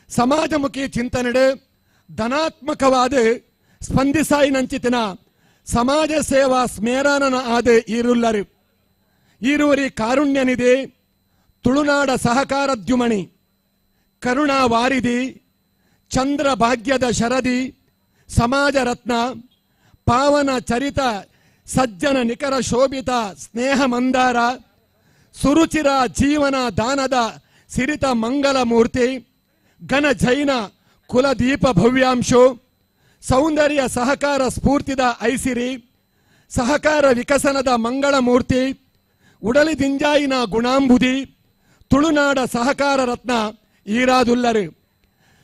ಸಮಾಜಮುಖಿ ಚಿಂತನೆಡೆ ಧನಾತ್ಮಕವಾದ ಸ್ಪಂದಿಸಾಯಿನಂಚಿತನ ಸಮಾಜ ಸೇವಾ ಸ್ಮೇರಾನನ ಆದ ಈರುಲ್ಲರು. ಈರುವರಿ ಕಾರುಣ್ಯನಿದೆ ತುಳುನಾಡ ಸಹಕಾರದ್ಯುಮಣಿ ಕರುಣಾ ವಾರಿಧಿ ಚಂದ್ರ ಭಾಗ್ಯದ ಶರದಿ ಸಮಾಜ ರತ್ನ ಪಾವನ ಚರಿತ ಸಜ್ಜನ ನಿಖರ ಶೋಭಿತ ಸ್ನೇಹ ಮಂದಾರ ಸುರುಚಿರ ಜೀವನ ದಾನದ ಸಿರಿತ ಮಂಗಲ ಮೂರ್ತಿ ಘನ ಜೈನ ಕುಲದೀಪ ಭವ್ಯಾಂಶು ಸೌಂದರ್ಯ ಸಹಕಾರ ಸ್ಫೂರ್ತಿದ ಐಸಿರಿ ಸಹಕಾರ ವಿಕಸನದ ಮಂಗಳ ಮೂರ್ತಿ ಉಡಲಿದಿಂಜಾಯಿನ ಗುಣಾಂಬುದಿ ತುಳುನಾಡ ಸಹಕಾರ ರತ್ನ ಈರಾದುಲ್ಲರು.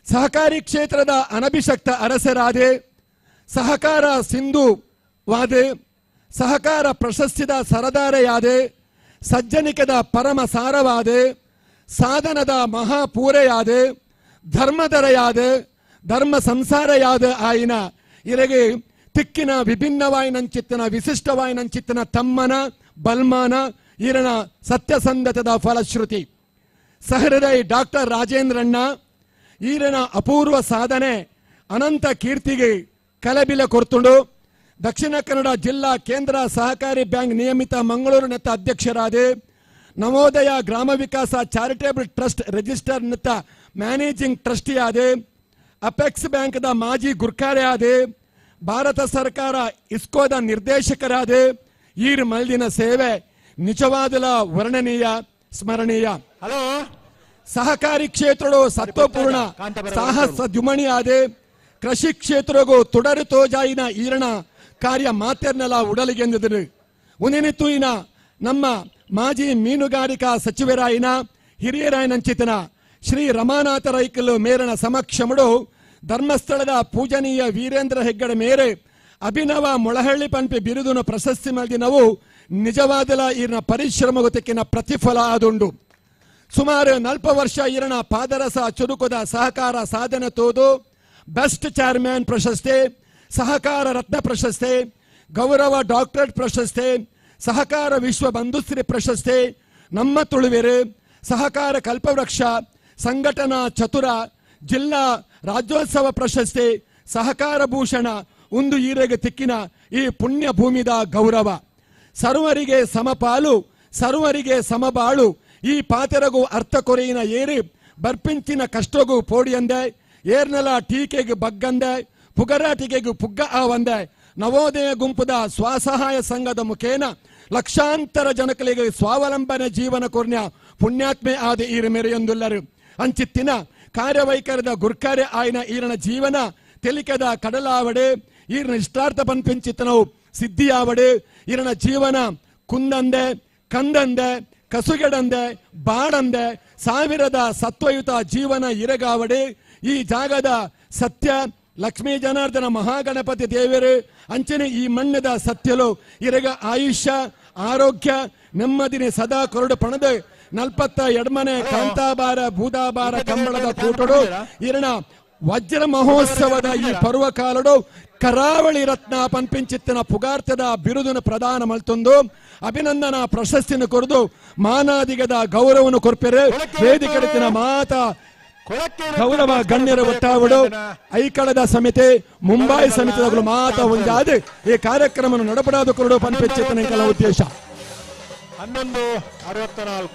ಸಹಕಾರಿ ಕ್ಷೇತ್ರದ ಅನಭಿಷಕ್ತ ಅರಸರಾದೆ ಸಹಕಾರ ಸಿಂಧು ವಾದೆ ಸಹಕಾರ ಪ್ರಶಸ್ತಿದ ಸರದಾರೆಯಾದೆ ಸಜ್ಜನಿಕದ ಪರಮ ಸಾರವಾದೆ ಸಾಧನದ ಮಹಾಪೂರೆಯಾದೆ ಧರ್ಮದರೆಯಾದೆ ಧರ್ಮ ಸಂಸಾರಯಾದ ಆಯಿನ ಇರಗೆ ತಿಕ್ಕಿನ ವಿಭಿನ್ನವಾಯಿನಂಚಿತ್ತನ ವಿಶಿಷ್ಟವಾಯಿನಂಚಿತ್ತನ ತಮ್ಮನ ಬಲ್ಮಾನ ಈರನ ಸತ್ಯಸಂಧತದ ಫಲಶ್ರುತಿ. ಸಹೃದಯ ಡಾಕ್ಟರ್ ರಾಜೇಂದ್ರಣ್ಣ ಈರನ ಅಪೂರ್ವ ಸಾಧನೆ ಅನಂತ ಕೀರ್ತಿಗೆ ಕಲಬಿಲ ಕೊರ್ತುಂಡು. ದಕ್ಷಿಣ ಕನ್ನಡ ಜಿಲ್ಲಾ ಕೇಂದ್ರ ಸಹಕಾರಿ ಬ್ಯಾಂಕ್ ನಿಯಮಿತ ಮಂಗಳೂರು ನೆತ್ತ ಅಧ್ಯಕ್ಷರಾದ, ನವೋದಯ ಗ್ರಾಮ ವಿಕಾಸ ಚಾರಿಟೇಬಲ್ ಟ್ರಸ್ಟ್ ರಿಜಿಸ್ಟರ್ ನೆತ್ತ ಮ್ಯಾನೇಜಿಂಗ್ ಟ್ರಸ್ಟಿಯಾದ, ಅಪೆಕ್ಸ್ ಬ್ಯಾಂಕ್ದ ಮಾಜಿ ಗುರ್ಕಾರೆ ಆದ, ಭಾರತ ಸರ್ಕಾರ ಇಸ್ಕೋದ ನಿರ್ದೇಶಕರಾದ ಈರ್ ಮಲ್ದಿನ ಸೇವೆ ನಿಜವಾದಲ ವರ್ಣನೀಯ, ಸ್ಮರಣೀಯ. ಹಲೋ ಸಹಕಾರಿ ಕ್ಷೇತ್ರಡು ಸತ್ವಪೂರ್ಣ ಸಾಹಸ ದ್ಯುಮಣಿಯಾದ, ಕೃಷಿ ಕ್ಷೇತ್ರಗೂ ತುಡರು ತೋಜಾಯಿನ ಈರಣ ಕಾರ್ಯ ಮಾತೆರ್ನೆಲ ಉಡಲಿಗೆಂದಿದ್ರು. ಉನಿನಿತುಯಿನ ನಮ್ಮ ಮಾಜಿ ಮೀನುಗಾರಿಕಾ ಸಚಿವರಾಯಿನ ಹಿರಿಯರಾಯನಂಚಿತನ ಶ್ರೀ ರಮಾನಾಥ ರೈಕಲು ಮೇರನ ಸಮಕ್ಷಮಡು ಧರ್ಮಸ್ಥಳದ ಪೂಜನೀಯ ವೀರೇಂದ್ರ ಹೆಗ್ಗಡೆ ಮೇರೆ ಅಭಿನವ ಮೊಳಹಳ್ಳಿ ಪಂಪಿ ಬಿರುದುನ ಪ್ರಶಸ್ತಿ ಮಲ್ದಿನವು ನಿಜವಾದಲ ಈರನ ಪರಿಶ್ರಮ ಗೊತ್ತಕ್ಕಿನ ಪ್ರತಿಫಲ ಆದುಂಡು. ಸುಮಾರು 40 ವರ್ಷ ಈರನ ಪಾದರಸ ಚುರುಕುದ ಸಹಕಾರ ಸಾಧನೆ ತೋದು ಬೆಸ್ಟ್ ಚೇರ್ಮನ್ ಪ್ರಶಸ್ತಿ, ಸಹಕಾರ ರತ್ನ ಪ್ರಶಸ್ತಿ, ಗೌರವ ಡಾಕ್ಟರೇಟ್ ಪ್ರಶಸ್ತಿ, ಸಹಕಾರ ವಿಶ್ವ ಬಂಧುಶ್ರೀ ಪ್ರಶಸ್ತಿ, ನಮ್ಮ ತುಳುವೆರು, ಸಹಕಾರ ಕಲ್ಪವೃಕ್ಷ, ಸಂಘಟನಾ ಚತುರ, ಜಿಲ್ಲಾ ರಾಜ್ಯೋತ್ಸವ ಪ್ರಶಸ್ತಿ, ಸಹಕಾರ ಭೂಷಣ ಒಂದು ಈರೆಗೆ ತಿಕ್ಕಿನ ಈ ಪುಣ್ಯ ಭೂಮಿದ ಗೌರವ. ಸರ್ವರಿಗೆ ಸಮಪಾಲು, ಸರ್ವರಿಗೆ ಸಮಬಾಳು ಈ ಪಾತೆರಗು ಅರ್ಥ ಕೊರೆಯಿನ ಏರಿ ಬರ್ಪಿಂಚಿನ ಕಷ್ಟಗೂ ಪೋಡಿಯಂದೆ, ಏರ್ನಲ ಟೀಕೆಗೆ ಬಗ್ಗಂದೆ, ಪುಗರಾಟಿಕೆಗೂ ಪುಗ್ಗ ಆವಂದೆ ನವೋದಯ ಗುಂಪುದ ಸ್ವಸಹಾಯ ಸಂಘದ ಮುಖೇನ ಲಕ್ಷಾಂತರ ಜನಕಲಿಗೆ ಸ್ವಾವಲಂಬನೆ ಜೀವನ ಕೊರ್ನ್ಯ ಪುಣ್ಯಾತ್ಮೆ ಆದ ಈರ ಮೆರೆಯೊಂದುಲ್ಲರು. ಅಂಚಿತ್ತಿನ ಕಾರ್ಯವೈಖರದ ಗುರ್ಕಾರೆ ಆಯ್ನ ಈರನ ಜೀವನ ತೆಲಿಕದ ಕಡಲಾವಡೆ, ಈರನ ಇಷ್ಟಾರ್ಥ ಪನ್ಪಿಂಚಿತನವು ಸಿದ್ಧಿಯಾವಡೆ, ಈರನ ಜೀವನ ಕುಂದಂದೆ ಕಂದಂದೆ ಕಸುಗೆಡಂದೆ ಬಾಡಂದೆ ಸಾವಿರದ ಸತ್ವಯುತ ಜೀವನ ಇರಗಾವಡೆ. ಈ ಜಾಗದ ಸತ್ಯ ಲಕ್ಷ್ಮೀ ಜನಾರ್ದನ ಮಹಾಗಣಪತಿ ದೇವರು ಅಂಚನೆ ಈ ಮಣ್ಣದ ಸತ್ಯಲು ಇರಗ ಆಯುಷ್ಯ ಆರೋಗ್ಯ ನೆಮ್ಮದಿನಿ ಸದಾ ಕೊರಡು ಪಣದ 42 ಮನೆ ಕಾಂತಾಬಾರ ಭೂದಾಬಾರ ಕಂಬಳದ ಕೂಟಡು ಇರಣ ವಜ್ರ ಮಹೋತ್ಸವದ ಈ ಪರ್ವಕಾಲಡು ಕರಾವಳಿ ರತ್ನ ಪನ್ಪಿಂಚಿತ್ತನ ಪುಗಾರ್ತದ ಬಿರುದನ್ನು ಪ್ರದಾನ ಮಲ್ತೊಂದು ಅಭಿನಂದನಾ ಪ್ರಶಸ್ತಿಯನ್ನು ಕೊರದು ಮಾನಾದಿಗದ ಗೌರವನು ಕೊರ್ಪೆರೆ. ವೇದಿಕೆಡಿತಿನ ಮಾತಾ ಗೌರವ ಗಣ್ಯರ ಒಟ್ಟಾವಡು ಐಕಳದ ಸಮಿತಿ ಮುಂಬೈ ಸಮಿತಿದಗಳು ಮಾತಾ ಒಂದಾದ ಈ ಕಾರ್ಯಕ್ರಮ ನಡಪಡಾದ ಕೊರಡು ಪನ್ಪಿಂಚಿತ್ತನ ಉದ್ದೇಶ. 11:64.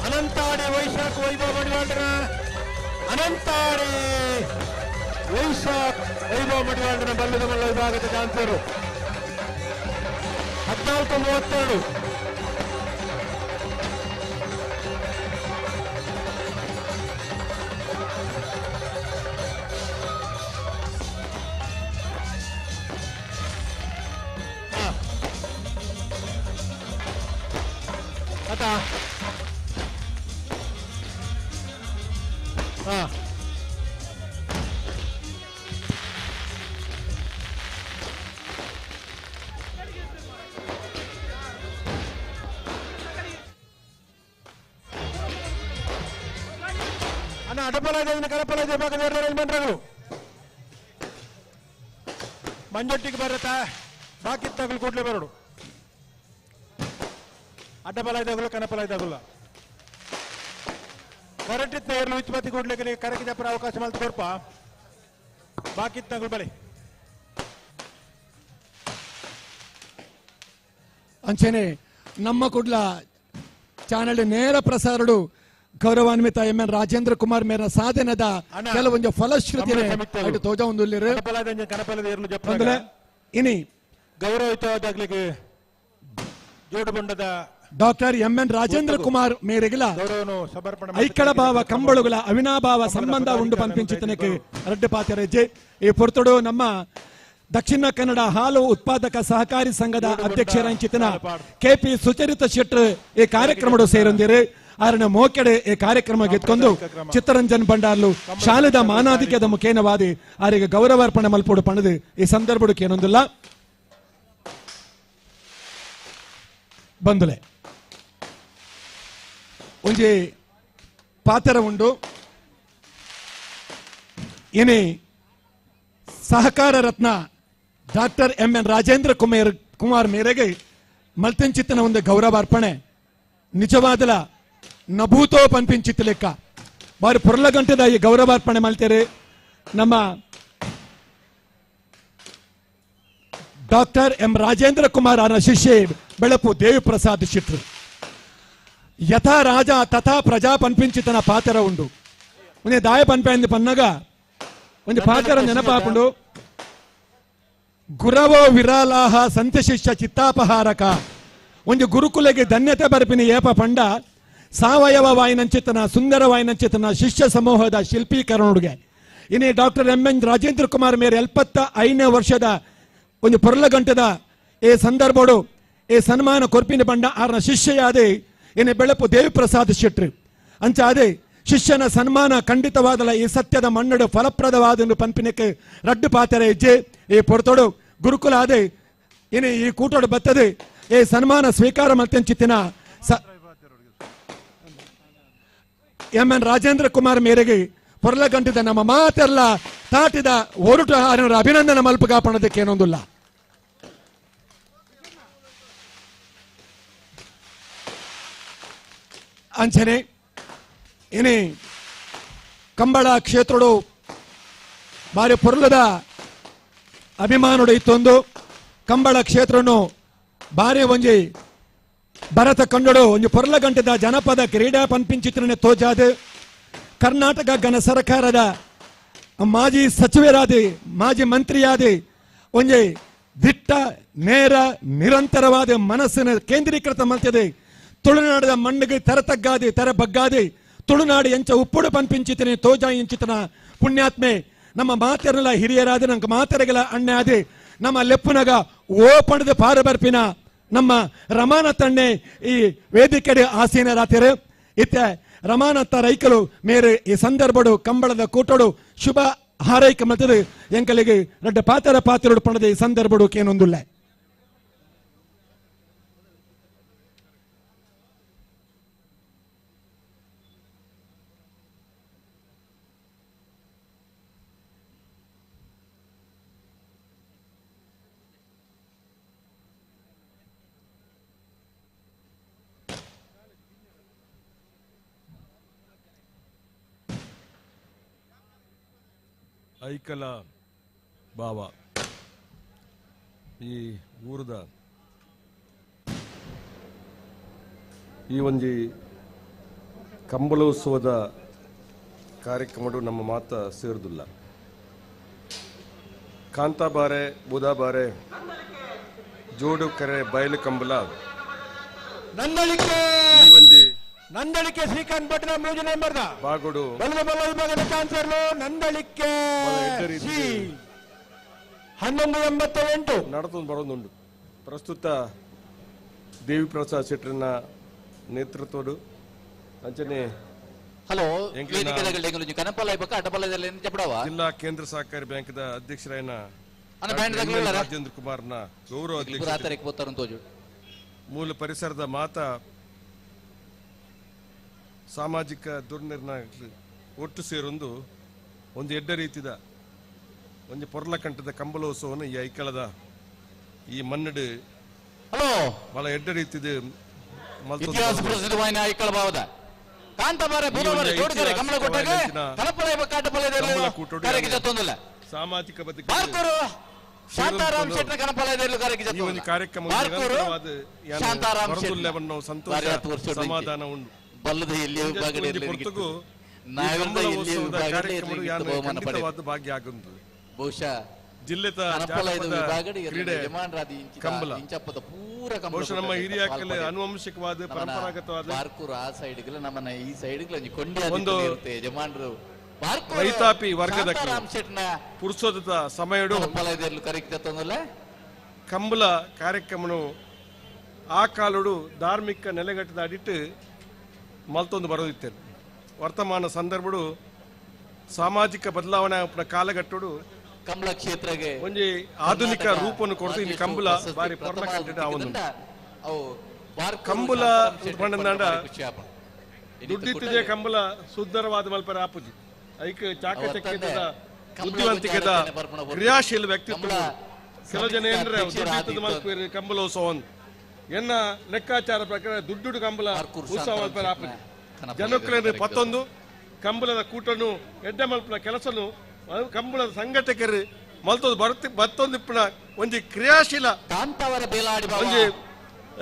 ಅನಂತಾಡಿ ವೈಶಾಖ ವೈಭವ ಮಡಿವಾಳರ ಅನಂತಾಡಿ ವೈಶಾಖ್ ವೈಭವ ಮಡಿವಾಳನ ಬಲ್ಲದ ಮಲ್ಲ ವಿಭಾಗದ ಚಾನ್ಸರು 14:32. ಅತಾ ಹಾ ಅಣ್ಣ ಅಡಪಲಾದ ಕರಪಲಾದ ವಿಭಾಗದ ಯಜಮಾನರು ಮಂಜೊಟ್ಟಿಗೆ ಬರುತ್ತಾ ಬಾಕಿ ತಗಲು ಕೂಡಲೇ ಬರೋಡು ಅಡ್ಡಬಲ ಇದ್ದಾಗಲ್ಲ ಕನಪಲ ಇದ್ದಾಗಲ್ಲ ಕರೆಕ್ಟ್ ಇರ್ಲು ಉಚ್ಪತ್ತಿ ಕೂಡ್ಲಿಕ್ಕೆ ಕರೆಕ್ಟ್ ಜಪ್ಪರ ಅವಕಾಶ ಮಲ್ತು ಕೊರ್ಪ ಬಾಕಿ ತಗಲು ಬಲಿ. ಅಂಚನೆ ನಮ್ಮ ಕುಡ್ಲ ಚಾನಲ್ ನೇರ ಪ್ರಸಾರಡು ಗೌರವಾನ್ವಿತ ಎಂ ಎನ್ ರಾಜೇಂದ್ರ ಕುಮಾರ್ ಮೇರ ಸಾಧನದ ಕೆಲವೊಂದು ಫಲಶ್ರುತಿ ತೋಜ ಒಂದು ಇನಿ ಗೌರವಯುತವಾದಾಗ್ಲಿಕ್ಕೆ ಜೋಡುಬಂಡದ doctor M N Rajendra Kumar ಮೇರೆಗಿಲ Aikala ಭಾವ ಕಂಬಳುಗಳ ಅವಿನಾಭಾವ ಸಂಬಂಧ ಉಂಡು ಪಂಪಿಂಚಿತನಕ್ಕೆ ರಡ್ಡು ಪಾತ್ರರೆಜ್ಜೆ. ಈ ಪೊರ್ತುಡು ನಮ್ಮ ದಕ್ಷಿಣ ಕನ್ನಡ ಹಾಲು ಉತ್ಪಾದಕ ಸಹಕಾರಿ ಸಂಘದ ಅಧ್ಯಕ್ಷರಂಚಿತನ ಕೆಪಿ ಸುಚರಿತ ಶೆಟ್ಟರ್ ಈ ಕಾರ್ಯಕ್ರಮಡು ಸೇರೊಂದಿರು. ಆರನ ಮೋಕೆಡೆ ಈ ಕಾರ್ಯಕ್ರಮ ಗೆದ್ಕೊಂಡು ಚಿತ್ತರಂಜನ್ ಭಂಡಾರ್ಲು ಶಾಲೆದ ಮಾನಾಧಿಕ್ಯದ ಮುಖೇನವಾದಿ ಆರಿಗೆ ಗೌರವಾರ್ಪಣೆ ಮಲ್ಪೋಡು ಪಣದು ಈ ಸಂದರ್ಭಕ್ಕೆ ಏನೊಂದಿಲ್ಲ ಬಂದುಲೆ ಒಂಜಿ ಪಾತ್ರ ಉಂಡು. ಏನೇ ಸಹಕಾರ ರತ್ನ doctor M N Rajendra Kumar ಮೇರೆಗೆ ಮಲ್ತೆಂಚಿತ್ತನ ಒಂದು ಗೌರವಾರ್ಪಣೆ ನಿಜವಾದಲ ನಭೂತೋ ಪನ್ಪಿಂಚಿತ್ತ ಲೆಕ್ಕ ಬಾರಿ ಪೊರ್ಲಗಂಟದ ಈ ಗೌರವಾರ್ಪಣೆ ಮಲ್ತೇರೆ ನಮ್ಮ ಡಾಕ್ಟರ್ ಎಂ ರಾಜೇಂದ್ರ ಕುಮಾರ್ ಅವರ ಶಿಷ್ಯೆ ಬೆಳಪು ದೇವಿಪ್ರಸಾದ್ ಶೆಟ್ರು. ಯಥಾ ರಾಜ ತಥಾ ಪ್ರಜಾ ಪನ್ಪಿಂಚಿತನ ಪಾತ್ರ ಉಂಡು. ಒಂದೇ ದಾಯ ಪನ್ಪೆಂದು ಪನ್ನಗ ಒಂದು ಪಾತ್ರ ನೆನಪಾಪುಂಡು. ಗುರವೋ ವಿರಾಲಾಹ ಸಂತ ಶಿಷ್ಯ ಚಿತ್ತಾಪಹಾರಕ ಒಂದು ಗುರುಕುಲಗೆ ಧನ್ಯತೆ ಬರ್ಪಿನ ಏಪ ಪಂಡ ಸಾವಯವ ವಾಯಿನಂಚಿತನ ಸುಂದರ ವಾಯಿನಂಚಿತನ ಶಿಷ್ಯ ಸಮೂಹದ ಶಿಲ್ಪೀಕರಣುಗೆ. ಇನ್ನೇ doctor M N Rajendra Kumar ಮೇರೆ 75ನೇ ವರ್ಷದ ಒಂದು ಪೊರ್ಲಗಂಟದ ಈ ಸಂದರ್ಭಡು ಈ ಸನ್ಮಾನ ಕೊರ್ಪಿನ ಬಂಡ ಆರ್ನ ಶಿಷ್ಯಯಾದೆ ಏನೇ ಬೆಳಪು ದೇವಿಪ್ರಸಾದ್ ಶೆಟ್ರು. ಅಂಚಾದೆ ಶಿಷ್ಯನ ಸನ್ಮಾನ ಖಂಡಿತವಾದಲ ಈ ಸತ್ಯದ ಮಣ್ಣಡು ಫಲಪ್ರದವಾದ ಪಂಪಿನಕ್ಕೆ ರಡ್ಡು ಪಾತ್ರೆ ಹೆಜ್ಜೆ ಈ ಪೊರ್ತೊಡು ಗುರುಕುಲ ಆದೆ ಏನೇ ಈ ಕೂಟೋಡು ಬತ್ತದೆ ಈ ಸನ್ಮಾನ ಸ್ವೀಕಾರ ಮಲ್ತೆಂಚಿತ್ತಿನ ಎಂ ಎನ್ ರಾಜೇಂದ್ರ ಕುಮಾರ್ ಮೇರೆಗೆ ಪೊರ್ಲಗಂಟಿದ ನಮ್ಮ ಮಾತೆಲ್ಲ ತಾಟಿದ ಒರಟು ಅಭಿನಂದನೆ ಮಲ್ಪಗಾಪಣದಕ್ಕೆ ಏನೊಂದಿಲ್ಲ. ಅಂಚನೆ ಏನೇ ಕಂಬಳ ಕ್ಷೇತ್ರಡು ಬಾರಿ ಪೊರ್ಲದ ಅಭಿಮಾನುಡು ಇತ್ತೊಂದು ಕಂಬಳ ಕ್ಷೇತ್ರನು ಬಾರಿ ಒಂಜಿ ಭರತ ಕಂಡಡು ಒಂಜಿ ಪೊರ್ಲಗಂಟದ ಜನಪದ ಕ್ರೀಡಾ ಪನ್ಪಿಂಚಿತ್ರನೆ ತೋಜಾದ ಕರ್ನಾಟಕ ಘನ ಸರ್ಕಾರದ ಮಾಜಿ ಸಚಿವರಾದಿ ಮಾಜಿ ಮಂತ್ರಿಯಾದಿ ಒಂಜಿ ದಿಟ್ಟ ನೇರ ನಿರಂತರವಾದ ಮನಸ್ಸಿನ ಕೇಂದ್ರೀಕೃತ ಮಲ್ತದೆ ತುಳುನಾಡದ ಮಣ್ಣಿಗೆ ತೆರತಗ್ಗಾದೆ ತೆರ ಬಗ್ಗಾದೆ ತುಳುನಾಡು ಎಂಚ ಉಪ್ಪುಡು ಪನ್ಪಿಂಚಿತನೆ ತೋಜಾ ಎಂಚಿತನ ಪುಣ್ಯಾತ್ಮೆ ನಮ್ಮ ಮಾತೆರಲ ಹಿರಿಯರಾದ ನಂಗೆ ಮಾತೆರಗಲ ಅಣ್ಣಾದೆ ನಮ್ಮ ಲೆಪ್ಪುನಗ ಓ ಪಣದ ಪಾರಬರ್ಪಿನ ನಮ್ಮ ರಮಾನತಣ್ಣೆ ಈ ವೇದಿಕೆಡೆ ಆಸೀನರಾತಿರು. ಇತ್ತೆ ರಮಾನತ್ತ ರೈಕಲು ಮೇರೆ ಈ ಸಂದರ್ಭಡು ಕಂಬಳದ ಕೂಟಡು ಶುಭ ಹಾರೈಕೆ ಮಲ್ತದೆ ಎಂಕಲಿಗೆ ರಡ್ಡ ಪಾತರ ಪಾತ್ರಡು ಪಣದ ಈ ಸಂದರ್ಭಡು ಕೇನೊಂದುಲ್ಲ. ಐಕಲ ಬಾವ ಈ ಊರದ ಈ ಒಂಜಿ ಕಂಬಳೋತ್ಸವದ ಕಾರ್ಯಕ್ರಮಡು ನಮ್ಮ ಮಾತ ಸೇರುದಿಲ್ಲ. ಕಾಂತಾಬಾರೆ ಬೂದಾಬಾರೆ ಜೋಡುಕೆರೆ ಬಯಲು ಕಂಬಲ ನಂದಳಿಕೆ ಈ ಒಂಜಿ ನಂದಳಿಕೆ ಶ್ರೀಕಾಂತ್ ಭಟ್ನ ಮೂಜು ನಂಬರ್ದ ಬಾಗೋಡು ಬಲದ ಬಲ ವಿಭಾಗದ ಚಾನ್ಸರ್ಲು ನಂದಳಿಕೆ ಸಿ 1188 ನಡತೊಂದು ಬರೋದುಂಡು. ಪ್ರಸ್ತುತ ದೇವಿ ಪ್ರಸಾದ್ ಶೆಟ್ಟರ್ನ ನೇತೃತ್ವಡು ಅಂಚನೆ ಹಲೋ ಎಂಕ್ಲೆನ ಜಿಲ್ಲಾ ಜಿಲ್ಲಾ ಕೇಂದ್ರ ಸಹಕಾರಿ ಬ್ಯಾಂಕ್ದ ಅಧ್ಯಕ್ಷರಾಯನ ಅಣ್ಣ, ಬ್ಯಾಂಡ್ ತಗೊಳ್ಳ. ರಾಜೇಂದ್ರ ಕುಮಾರ್ನ ಗೌರವ ಅಧ್ಯಕ್ಷತೆ ಮೂಲ ಪರಿಸರದ ಮಾತಾ ಸಾಮಾಜಿಕ ದುರ್ನಿರ್ಣಯ ಒಟ್ಟು ಸೇರೊಂದು ಒಂದು ಎಡ್ಡ ರೀತಿದ ಒಂದು ಪೊರ್ಲಕಂಠದ ಕಂಬಲೋತ್ಸವವನ್ನು ಈ ಐಕಳದ ಈ ಮನ್ನಡು ಹಲೋ ಬಹಳ ಎಡ್ಡ ರೀತಿದ ಮಲ್ತೊಂದು ಇತಿಹಾಸ ಬಂದು. ಪ್ರಸಿದ್ಧವಾದ ಐಕಳ ಭಾವದ ಕಾಂತಾಬಾರೆ ಬೂದಾಬಾರೆ ಜೋಡುಕೆರೆ ಕಮಲ ಕೊಟ್ಟಾಗ ಕಲಪಲ ಕಾಟಪಲ ಕಂಬಳ ಕೂಟೋಡು ಕರೆಗೆ ಜತ್ತೊಂದಿಲ್ಲ ಸಾಮಾಜಿಕ ಬದುಕು ಬಾರ್ಕೂರು ಶಾಂತಾರಾಮ್ ಶೆಟ್ಟರ ಕನಪಲ ಕರೆಗೆ ಈ ಒಂದು ಕಾರ್ಯಕ್ರಮ ಬಾರ್ಕೂರು ನಿರಂತರವಾದ ಶಾಂತಾರಾಮ್ ಹೊರದುಲ್ಲೆವನ್ನು ಸಂತೋಷ ಸಮಾಧಾನ ಉಂಡು. ಬಲ್ಲದ ಎಲ್ಲಿ ವಿಭಾಗದ ಒಂಜಿ ಪೊರ್ತುಗು ಈ ನಾವೆಲ್ಲ ಕಂಬಳ ಎಲ್ಲಿ ಉತ್ಸವದ ವಿಭಾಗದ ಕಾರ್ಯಕ್ರಮಡು ಯಾನು ಬಹುಮಾನ ಪಡೆದ ಖಂಡಿತವಾದ ಭಾಗ್ಯ ಆಗುಂದು. ಬಹುಶಃ ಜಿಲ್ಲೆತ ಕನಪಲ ಇದು ಜಾನಪದ ವಿಭಾಗದ ಕ್ರೀಡೆ ಯಜಮಾನರಾದ ಇಂಚಿದ ಕಂಬಳ. ಇಂಚಪ್ಪದ ಪೂರ ಕಂಬಳ ಬಹುಶಃ ನಮ್ಮ ಕೂಟದ ಹಿರಿಯಾಕಲೆ ಪಾಲ್ ಪಡೆದ. ಆನುವಂಶಿಕವಾದ ನಮ್ಮನ ಪರಂಪರಾಗತವಾದ ಬಾರ್ಕೂರು ಆ ಸೈಡ್ಗಳ ನಮ್ಮನ್ನ ಈ ಸೈಡ್ಗಳ ಒಂಜಿ ಕೊಂಡಿ ಒಂದು ಇರುತ್ತೆ ಯಜಮಾನರು ಬಾರ್ಕೂರು ರೈತಾಪಿ ವರ್ಗದ ಶಾಂತಾರಾಮ್ ಶೆಟ್ನ ಪುರುಷೋದ ಸಮಯಡು ಕನಪಲ ಇದೆಲ್ಲ ಕರೆಗೆ ಜತ್ತೊಂದಿಲ್ಲ ಕಂಬಳ ಕಾರ್ಯಕ್ರಮನು ಆ ಕಾಲುಡು ಧಾರ್ಮಿಕ ನೆಲೆಗಟ್ಟದ ಅಡಿಟ್ಟು ಮಲ್ತೊಂದು ಬರೋದಿತ್ತೇನೆ. ವರ್ತಮಾನ ಸಂದರ್ಭಡು ಸಾಮಾಜಿಕ ಬದಲಾವಣೆ ಆಪುನ ಕಾಲಘಟ್ಟಡು ಕಂಬಳ ಕ್ಷೇತ್ರಗೆ ಒಂಜಿ ಆಧುನಿಕ ಕರ್ನಾಟಕ ರೂಪನ್ನು ಕೊಡ್ತು ಇಲ್ಲಿ ರಾಜ್ಯೋತ್ಸವ ಕಂಬಳ ಪ್ರಶಸ್ತಿ ಬಾರಿ ಪ್ರಥಮ ಪೊರ್ಲ ಕಂಠ ಆವೊಂದು. ತಿಕ್ಕುದುಂಡ ಅವು ಬಾರ್ಕೂರು ಕಂಬಳ ಶಾಂತಾರಾಮ್ ಶೆಟ್ಟಿ ಪಂಡಂದಾಂಡ ಪಂಡ ಭಾರಿ ಖುಷಿ ಆಪುಂಡು. ಇನಿತ ದುಡ್ಡಿತ್ತಿದೆ ಕೂಟಲೆ ಕಂಬಳ ಸುಂದರವಾದ ಮಲ್ಪರ ಆಪುಜಿ ಐಕ್ ಚಾಕಚಕ್ಯದ ಅವತ್ತಂದೆ ಬುದ್ಧಿವಂತಿಕೆದ ಕಂಬಳ ಬರ್ಪಣ ಹೊರ್ತು. ಕ್ರಿಯಾಶೀಲ ವ್ಯಕ್ತಿತ್ವ ಕಂಬಳ ಕೆಲವು ಜನ ಏನ್ರೆ ಅಧ್ಯಕ್ಷರಾದ ದುಡ್ಡಿತ್ತದ ಇತ್ತು. ಮಲ್ಪೇರು ಕಂಬಳೋತ್ಸವ ಅಂತ. ಎನ್ನ ಲೆಕ್ಕಾಚಾರ ಪ್ರಕಾರ ದುಡ್ಡುಡು ಕಂಬಳ ಬಾರ್ಕೂರು ಉತ್ಸವ ಶಾಂತಾರಾಮ್ ಮಲ್ಪರ ಆಪುಜಿ ಕನಪಲ ಜನಕ್ಕೇನು ಕರೆಕ್ಟ್. ಪತ್ತೊಂದು ಕಂಬಳದ ಕೂಟನು ಎಡ್ಡೆ ಮಲ್ಪನ ಕೆಲಸನು ಕಂಬಳದ ಸಂಘಟಕರು ಮಲ್ತೊಂದು ಬರ್ತಿ ಬತ್ತೊಂದಿಪ್ಪನ ಒಂಜಿ ಕ್ರಿಯಾಶೀಲ ಕಾಂತಾವರ ಬೇಲಾಡಿ ಬಾವ. ಒಂಜಿ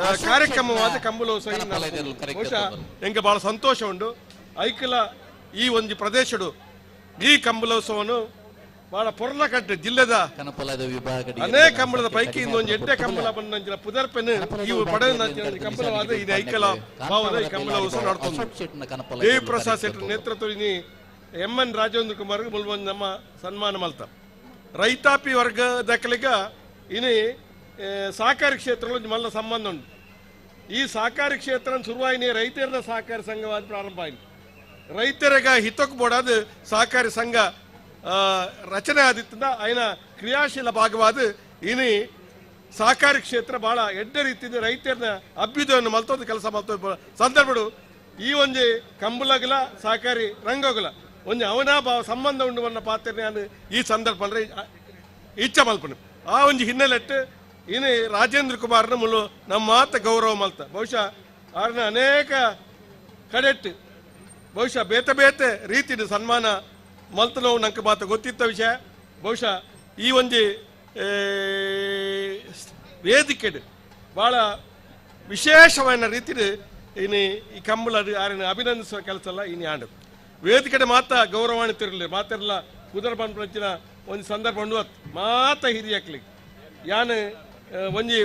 ಅಶೋಕ್ ಕಾರ್ಯಕ್ರಮವಾದ ಶೆಟ್ನ ಕಂಬಳೋತ್ಸವ ಕನಪಲ ಇದೆಲ್ಲ ಕರೆಕ್ಟ್ ಬಹುಶಃ ತಗೊಂಡು. ಎಂಗೆ ಬಹಳ ಸಂತೋಷ ಉಂಡು. ಐಕಲ ಈ ಒಂಜಿ ಪ್ರದೇಶಡು ಈ ಕಂಬಳೋತ್ಸವನು ಬಹಳ ಪೊರ್ಲಕಟ್ಟೆ ಜಿಲ್ಲೆದ ಕನಪಲದ ವಿಭಾಗ ಅನೇಕ ಕಂಬಳದ ಪೈಕಿ ಇಂದೊಂದು ಎಡ್ಡೆ ಕಂಬಳ ಬಂದಂಚಿನ ಪುದರ್ಪೆನ್ ಇವು ಪಡೆದ ಕಂಬಳವಾದ ಇದು ಐಕಲ ಭಾವದ ಈ ಕಂಬಳ ಉತ್ಸವ ನಡ್ತೊಂದು. ದೇವಿ ಪ್ರಸಾದ್ ಶೆಟ್ಟರ್ ನೇತೃತ್ವ ಎಂ ಎನ್ ರಾಜೇಂದ್ರ ಕುಮಾರ್ ಮುಲ್ವೊಂದು ನಮ್ಮ ಸನ್ಮಾನ ಮಲ್ತ ರೈತಾಪಿ ವರ್ಗದಕಲಿಗ ಇನಿ ಸಹಕಾರಿ ಕ್ಷೇತ್ರಗಳು ಮಲ್ಲ ಸಂಬಂಧ ಉಂಟು. ಈ ಸಹಕಾರಿ ಕ್ಷೇತ್ರ ಶುರುವಾಯಿನಿ ರೈತರ ಸಹಕಾರಿ ಸಂಘವಾದ ಪ್ರಾರಂಭ ಆಯ್ತು. ರೈತರಿಗ ಹಿತಕ್ಕೆ ಬೋಡಾದ ಸಹಕಾರಿ ಸಂಘ ರಚನೆ ಆದಿತ್ತಿಂದ ಆಯ್ನ ಕ್ರಿಯಾಶೀಲ ಭಾಗವಾದ ಇನಿ ಸಹಕಾರಿ ಕ್ಷೇತ್ರ ಬಹಳ ಎಡ್ಡೆ ರೀತಿಯಿಂದ ರೈತರನ್ನ ಅಭ್ಯುದಯವನ್ನು ಮಲ್ತೋದು ಕೆಲಸ ಮಲ್ತೋದು ಸಂದರ್ಭಡು ಈ ಒಂಜಿ ಕಂಬಲಗಲ ಸಹಕಾರಿ ರಂಗೋಗಲ ಒಂಜಿ ಅವನಾಭಾವ ಸಂಬಂಧ ಉಂಡು ಬನ್ನ ಪಾತ್ರ ನಾನು ಈ ಸಂದರ್ಭ ಅಂದ್ರೆ ಇಚ್ಛೆ ಮಲ್ಪನು. ಆ ಒಂಜಿ ಹಿನ್ನೆಲೆಟ್ಟು ಇನಿ ರಾಜೇಂದ್ರ ಕುಮಾರ್ನ ಮುಲು ನಮ್ಮ ಮಾತ ಗೌರವ ಮಲ್ತ ಬಹುಶಃ ಆರ್ನ ಅನೇಕ ಕಡೆಟ್ಟು ಬಹುಶಃ ಬೇತೆ ಬೇತೆ ರೀತಿಯ ಸನ್ಮಾನ ಮಲ್ತನವು ನಂಗೆ ಮಾತ ಗೊತ್ತಿತ್ತ ವಿಷಯ. ಬಹುಶಃ ಈ ಒಂಜಿ ವೇದಿಕೆ ಭಾಳ ವಿಶೇಷವಾದ ರೀತಿಯಲ್ಲಿ ಇನಿ ಈ ಕಂಬಳ ಆರಿನ ಅಭಿನಂದಿಸುವ ಕೆಲಸ ಅಲ್ಲ ಇನಿ ಆಂಡು ವೇದಿಕೆ ಮಾತ ಗೌರವಾನ್ವಿತರಿರಲಿ ಮಾತಿರಲ್ಲ ಕುದರ ಬಂಪಿನ ಒಂದು ಸಂದರ್ಭ ಉಂಡು ಮಾತ ಹಿರಿಯಕ್ಲಿಗೆ ಯಾನು ಒಂಜಿ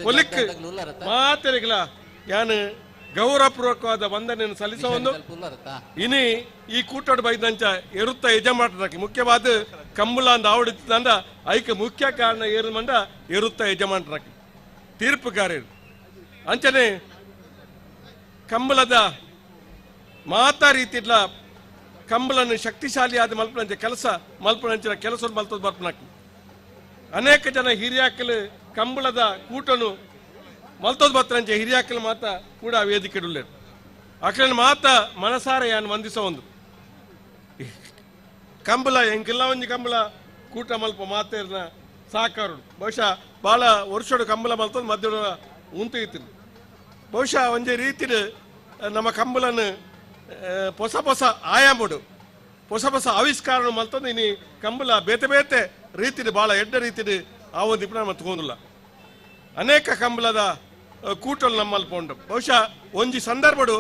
ಪೊಲಿಕ್ ಮಾತೆರಿಗಲ ಯಾನು ಗೌರವಪೂರ್ವಕವಾದ ವಂದನೆಯನ್ನು ಸಲ್ಲಿಸುವ ಒಂದು ಇನಿ ಈ ಕೂಟೋಡು ಬೈದಂಚ ಎರುತ್ತ ಯಜಮಾನರಾಕಿ ಮುಖ್ಯವಾದ ಕಂಬಳ ಅಂದ ಆವಡಿತ್ತಂದ ಐಕ ಮುಖ್ಯ ಕಾರಣ ಏರು ಮಂಡ ಎರುತ್ತ ಯಜಮಾನರಾಕಿ ತೀರ್ಪುಗಾರರು ಅಂಚನೆ ಕಂಬಳದ ಮಾತಾ ರೀತಿಡ್ಲ ಕಂಬಳನ್ನು ಶಕ್ತಿಶಾಲಿಯಾದ ಮಲ್ಪನಂಚ ಕೆಲಸ ಮಲ್ಪನಂಚಿನ ಕೆಲಸ ಮಲ್ತದ ಬರ್ಪನಾಕಿ ಅನೇಕ ಜನ ಹಿರಿಯಾಕಲು ಕಂಬಳದ ಕೂಟನು ಮಲ್ತೋದ್ ಬತ್ತರಂಚೆ ಹಿರಿಯಾಕಲು ಮಾತ ಕೂಡ ವೇದಿಕೆಡುಲ್ಲೇರು ಅಕ್ರನ ಮಾತ ಮನಸಾರ ಯಾನ್ ವಂದಿಸ ಒಂದು ಕಂಬಳ ಎಂಕೆಲ್ಲ ಒಂಜಿ ಕಂಬಳ ಕೂಟ ಮಲ್ಪ ಮಾತೇರ್ನ ಸಾಕಾರುಡು ಬಹುಶಃ ಭಾಳ ವರ್ಷಡು ಕಂಬಳ ಮಲ್ತೋದು ಮಧ್ಯ ಉಂತು ಇತ್ತಿರು ಬಹುಶಃ ಒಂಜಿ ರೀತಿಡು ನಮ್ಮ ಕಂಬಳನ್ನು ಹೊಸ ಹೊಸ ಆಯಾಮಡು ಹೊಸ ಹೊಸ ಆವಿಷ್ಕಾರ ಮಲ್ತೋದು ಇನಿ ಕಂಬಳ ಬೇತೆ ಬೇತೆ ರೀತಿಡು ಭಾಳ ಎಡ್ಡ ರೀತಿಡು ಆ ಒಂದು ಇಪ್ಪ ನಮ್ಮ ತಗೊಂಡಿಲ್ಲ ಅನೇಕ ಕಂಬಳದ ಕೂಟಲು ನಮ್ಮಲ್ಲಿ ಪೋಂಡು ಬಹುಶಃ ಒಂಜಿ ಸಂದರ್ಭಡು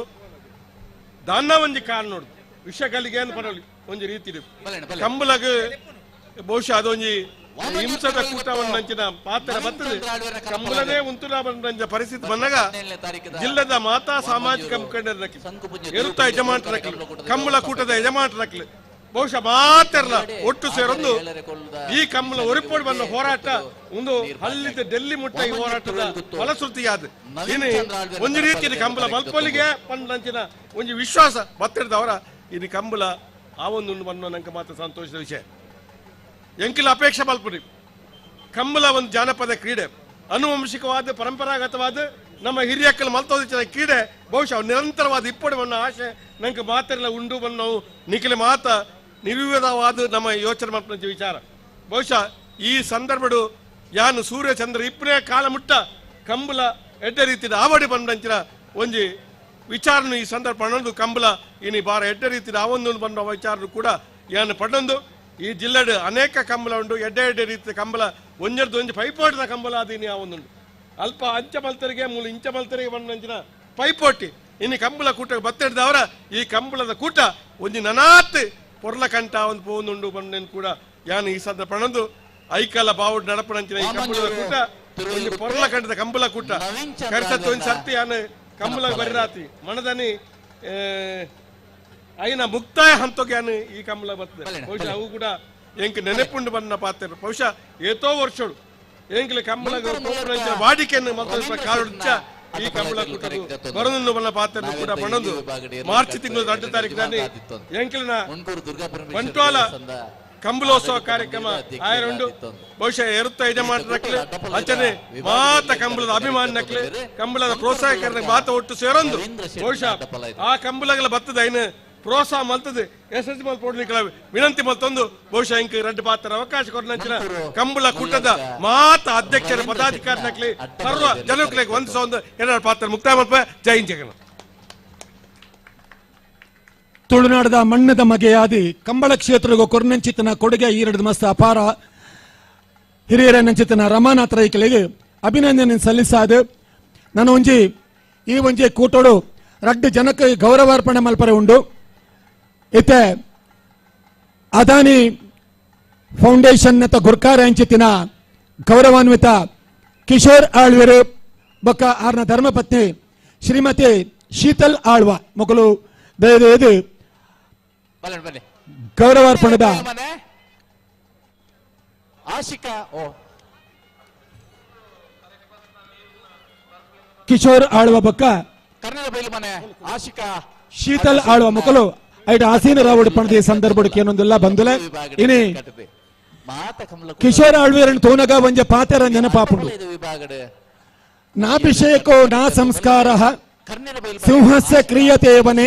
ದಾನ್ನ ಒಂಜಿ ಕಾರಣ ನೋಡು ವಿಷಯಗಳಿಗೆ ಏನು ಪಡಲಿ ಒಂಜಿ ರೀತಿಡು ಕಂಬಳಗ ಬಹುಶಃ ಅದೊಂಜಿ ಹಿಂಸದ ಕೂಟವನ್ನಂಚಿನ ಪಾತ್ರ ಬರ್ತದೆ ಕಂಬಳನೇ ಉಂತುಲ ಬಂದಂಚ ಪರಿಸ್ಥಿತಿ ಬಂದಾಗ ಜಿಲ್ಲದ ಮಾತಾ ಸಾಮಾಜಿಕ ಮುಖಂಡರಕ್ಕೆ ಎರುತ್ತ ಯಜಮಾನರಕ್ಕೆ ಕಂಬಳ ಕೂಟದ ಯಜಮಾನರಕ್ಕೆ ಬಹುಶಃ ಮಾತೆಲ್ಲ ಒಟ್ಟು ಸೇರೊಂದು ಈ ಕಂಬಳ ಒರಿಪೋಡಿ ಬಂದ ಹೋರಾಟ ಒಂದು ಅಲ್ಲಿದ್ದ ಡೆಲ್ಲಿ ಮುಟ್ಟ ಈ ಹೋರಾಟದ ಫಲಶ್ರುತಿಯಾದ ಇನ್ನು ಒಂದು ರೀತಿಯಲ್ಲಿ ಕಂಬಳ ಮಲ್ಪೊಲಿಗೆ ಬಂದಂಚಿನ ಒಂದು ವಿಶ್ವಾಸ ಬತ್ತಿಡ್ದವರ ಇನ್ನು ಕಂಬಳ ಆ ಒಂದು ಬಂದ ನಂಗೆ ಮಾತ್ರ ಸಂತೋಷದ ವಿಷಯ. ಎಂಕಿಲ ಅಪೇಕ್ಷೆ ಮಲ್ಪುರಿ ಕಂಬಳ ಒಂದು ಜಾನಪದ ಕ್ರೀಡೆ, ಅನುವಂಶಿಕವಾದ ಪರಂಪರಾಗತವಾದ ನಮ್ಮ ಹಿರಿಯಕ್ಕಲು ಮಲ್ತೋದಿಚ್ಚಿನ ಕ್ರೀಡೆ ಬಹುಶಃ ನಿರಂತರವಾದ ಇಪ್ಪಡಿ ಬಣ್ಣ ಆಶೆ ನಂಗೆ ಮಾತೆಲ್ಲ ಉಂಡು ಬಣ್ಣವು ನಿಖಿಲ ಮಾತ ನಿರ್ವಿವಾದವಾದ ನಮ್ಮ ಯೋಚನೆ ಮಲ್ಪನ ವಿಚಾರ. ಬಹುಶಃ ಈ ಸಂದರ್ಭಡು ಯಾನು ಸೂರ್ಯಚಂದ್ರ ಇಪ್ಪನೇ ಕಾಲ ಮುಟ್ಟ ಕಂಬಳ ಎಡ್ಡೆ ರೀತಿಯ ಆವಡಿ ಬಂದಂಚಿನ ಒಂಜಿ ವಿಚಾರನು ಈ ಸಂದರ್ಭ ಪಣ್ಣೊಂದು ಕಂಬಳ ಇನಿ ಬಾರ ಎಡ್ಡೆ ರೀತಿಯ ಆವೊಂದು ಬಂದ ವಿಚಾರನು ಕೂಡ ಯಾನು ಪಣ್ಣೊಂದು ಈ ಜಿಲ್ಲೆಡ್ ಅನೇಕ ಕಂಬಳ ಉಂಟು, ಎಡ್ಡೆ ಎಡ್ಡೆ ರೀತಿಯ ಕಂಬಳ ಒಂಜರ್ದು ಒಂಜಿ ಪೈಪೋಟಿದ ಕಂಬಳ ಅದು ಇನಿ ಆ ಒಂದುಂಡು ಅಲ್ಪ ಅಂಚ ಮಲ್ತರಿಗೆ ಮೂಲ ಇಂಚ ಮಲ್ತರಿಗೆ ಬಂದಂಚಿನ ಪೈಪೋಟಿ ಇನ್ನು ಕಂಬಳ ಕೂಟ ಬತ್ತಿಡ್ದವರ ಈ ಕಂಬಳದ ಕೂಟ ಒಂಜಿ ನನಾತ್ ಪೊರ್ಲ ಕಂಠ ಒಂದು ಪೋಂದುಂಡು ಬಂದೇನು ಕೂಡ ಯಾನು ಈ ಸಂದರ್ಭ ಪಣ್ಣೊಂದು ಐಕಲ ಬಾವುಡ್ ನಡಪಣಂಚಿನ ಈ ಕಂಬಳದ ಕೂಟ ಒಂಜಿ ಪೊರ್ಲ ಕಂಠದ ಕಂಬಳ ಕೂಟ ಕರ್ಸತ್ತು ಒಂದು ಸರ್ತಿ ಯಾನು ಕಂಬಳ ಬರಿರಾತಿ ಮನದನಿ ಐನ ಮುಕ್ತಾಯ ಹಂತಕ್ಕೆ ಯಾನು ಈ ಕಂಬಳ ಬರ್ತದೆ. ಬಹುಶಃ ಅವು ಕೂಡ ಎಂಕ್ ನೆನಪುಂಡು ಬಂದ ಪಾತ್ರ ಬಹುಶಃ ಏತೋ ವರ್ಷಗಳು ಎಂಕ್ಲೆ ಕಂಬಳ ವಾಡಿಕೆಯನ್ನು ಮತ್ತೊಂದು ಕಾರುಚ್ಚ ಈ ಕಂಬಳ ಕೂಟ ಬರದನ್ನು ಬಣ್ಣ ಪಾತ್ರ ಕೂಡ ಬಣ್ಣೊಂದು ಮಾರ್ಚ್ ತಿಂಗಳು 8 ತಾರೀಕು ಎಂಕ್ಲಿನ ಬಂಟ್ವಾಳ ಕಂಬಳೋತ್ಸವ ಕಾರ್ಯಕ್ರಮ ಆಯರುಂಡು. ಬಹುಶಃ ಎರುತ್ತ ಯಜಮಾನರಕ್ಲೆ ಅಂಚನೆ ಮಾತ ಕಂಬಳದ ಅಭಿಮಾನಕ್ಲೆ ಕಂಬಳದ ಪ್ರೋತ್ಸಾಹಕರ ಮಾತ ಒಟ್ಟು ಸೇರೊಂದು ಬಹುಶಃ ಆ ಕಂಬಳಗಳ ಬತ್ತದ ಐನು ಪ್ರೋತ್ಸಾಹ ಮಲ್ತದೆ ಯಶಸ್ವಿ ಮಲ್ಪೊಡ್ಲಿಕ್ಕೆ ವಿನಂತಿ ಮಲ್ತೊಂದು ಬಹುಶಃ ಇಂಕ್ ರಡ್ಡು ಪಾತ್ರ ಅವಕಾಶ ಕೊಡ್ನಂಚಿನ ಕಂಬಳ ಕೂಟದ ಮಾತ ಅಧ್ಯಕ್ಷರ ಪದಾಧಿಕಾರಿನಕ್ಲಿ ಸರ್ವ ಜನಕ್ಲೆ ಒಂದು ಒಂದು ಎರಡು ಪಾತ್ರ ಮುಕ್ತಾಯ ಮಲ್ಪ. ಜೈ ಜಗನ್. ತುಳುನಾಡದ ಮಣ್ಣದ ಮಗೆಯಾದಿ ಕಂಬಳ ಕ್ಷೇತ್ರಗೂ ಕೊರ್ನಂಚಿತನ ಕೊಡುಗೆ ಈರಡು ಮಸ್ತ ಅಪಾರ ಹಿರಿಯರ ನಂಚಿತನ ರಮಾನಾಥ ರೈಕಲಿಗೆ ಅಭಿನಂದನೆ ಸಲ್ಲಿಸಾದ ನಾನು ಒಂಜಿ ಈ ಒಂಜಿ ಕೂಟೋಡು ರಡ್ಡು ಜನಕ್ಕೆ ಗೌರವಾರ್ಪಣೆ ಮಲ್ಪರೆ ಉಂಡು. ಇತ್ತೆ ಅದಾನಿ ಫೌಂಡೇಶನ್ ನತ ಗುರ್ಕಾರ ಅಂಚಿತಿನ ಗೌರವಾನ್ವಿತ ಕಿಶೋರ್ ಆಳ್ವೆರು ಬೊಕ್ಕ ಆರ್ನ ಧರ್ಮಪತ್ನಿ ಶ್ರೀಮತಿ ಶೀತಲ್ ಆಳ್ವ ಮೊಗಲು ದಯದಯದು ಗೌರವಾರ್ಪಣದ ಕಿಶೋರ್ ಆಳ್ವ ಬೊಕ್ಕ ಶೀತಲ್ ಆಳ್ವ ಮೊಕಲು ಐಟ ಆಸೀನರಾವುಡು ಪಣದಿ ಸಂದರ್ಭಕ್ಕೆ ಏನೊಂದಿಲ್ಲ ಬಂದುಲೆ ಇನಿ ಕಿಶೋರ್ ಆಳ್ವೇರನ್ನು ತೋನಗ ಒಂಜ ಪಾತೆರ ನೆನಪಾಪುಂಡು. ನಾಭಿಷೇಕೋ ನಾ ಸಂಸ್ಕಾರ ಸಿಂಹಸ್ಯ ಕ್ರಿಯತೇವನೆ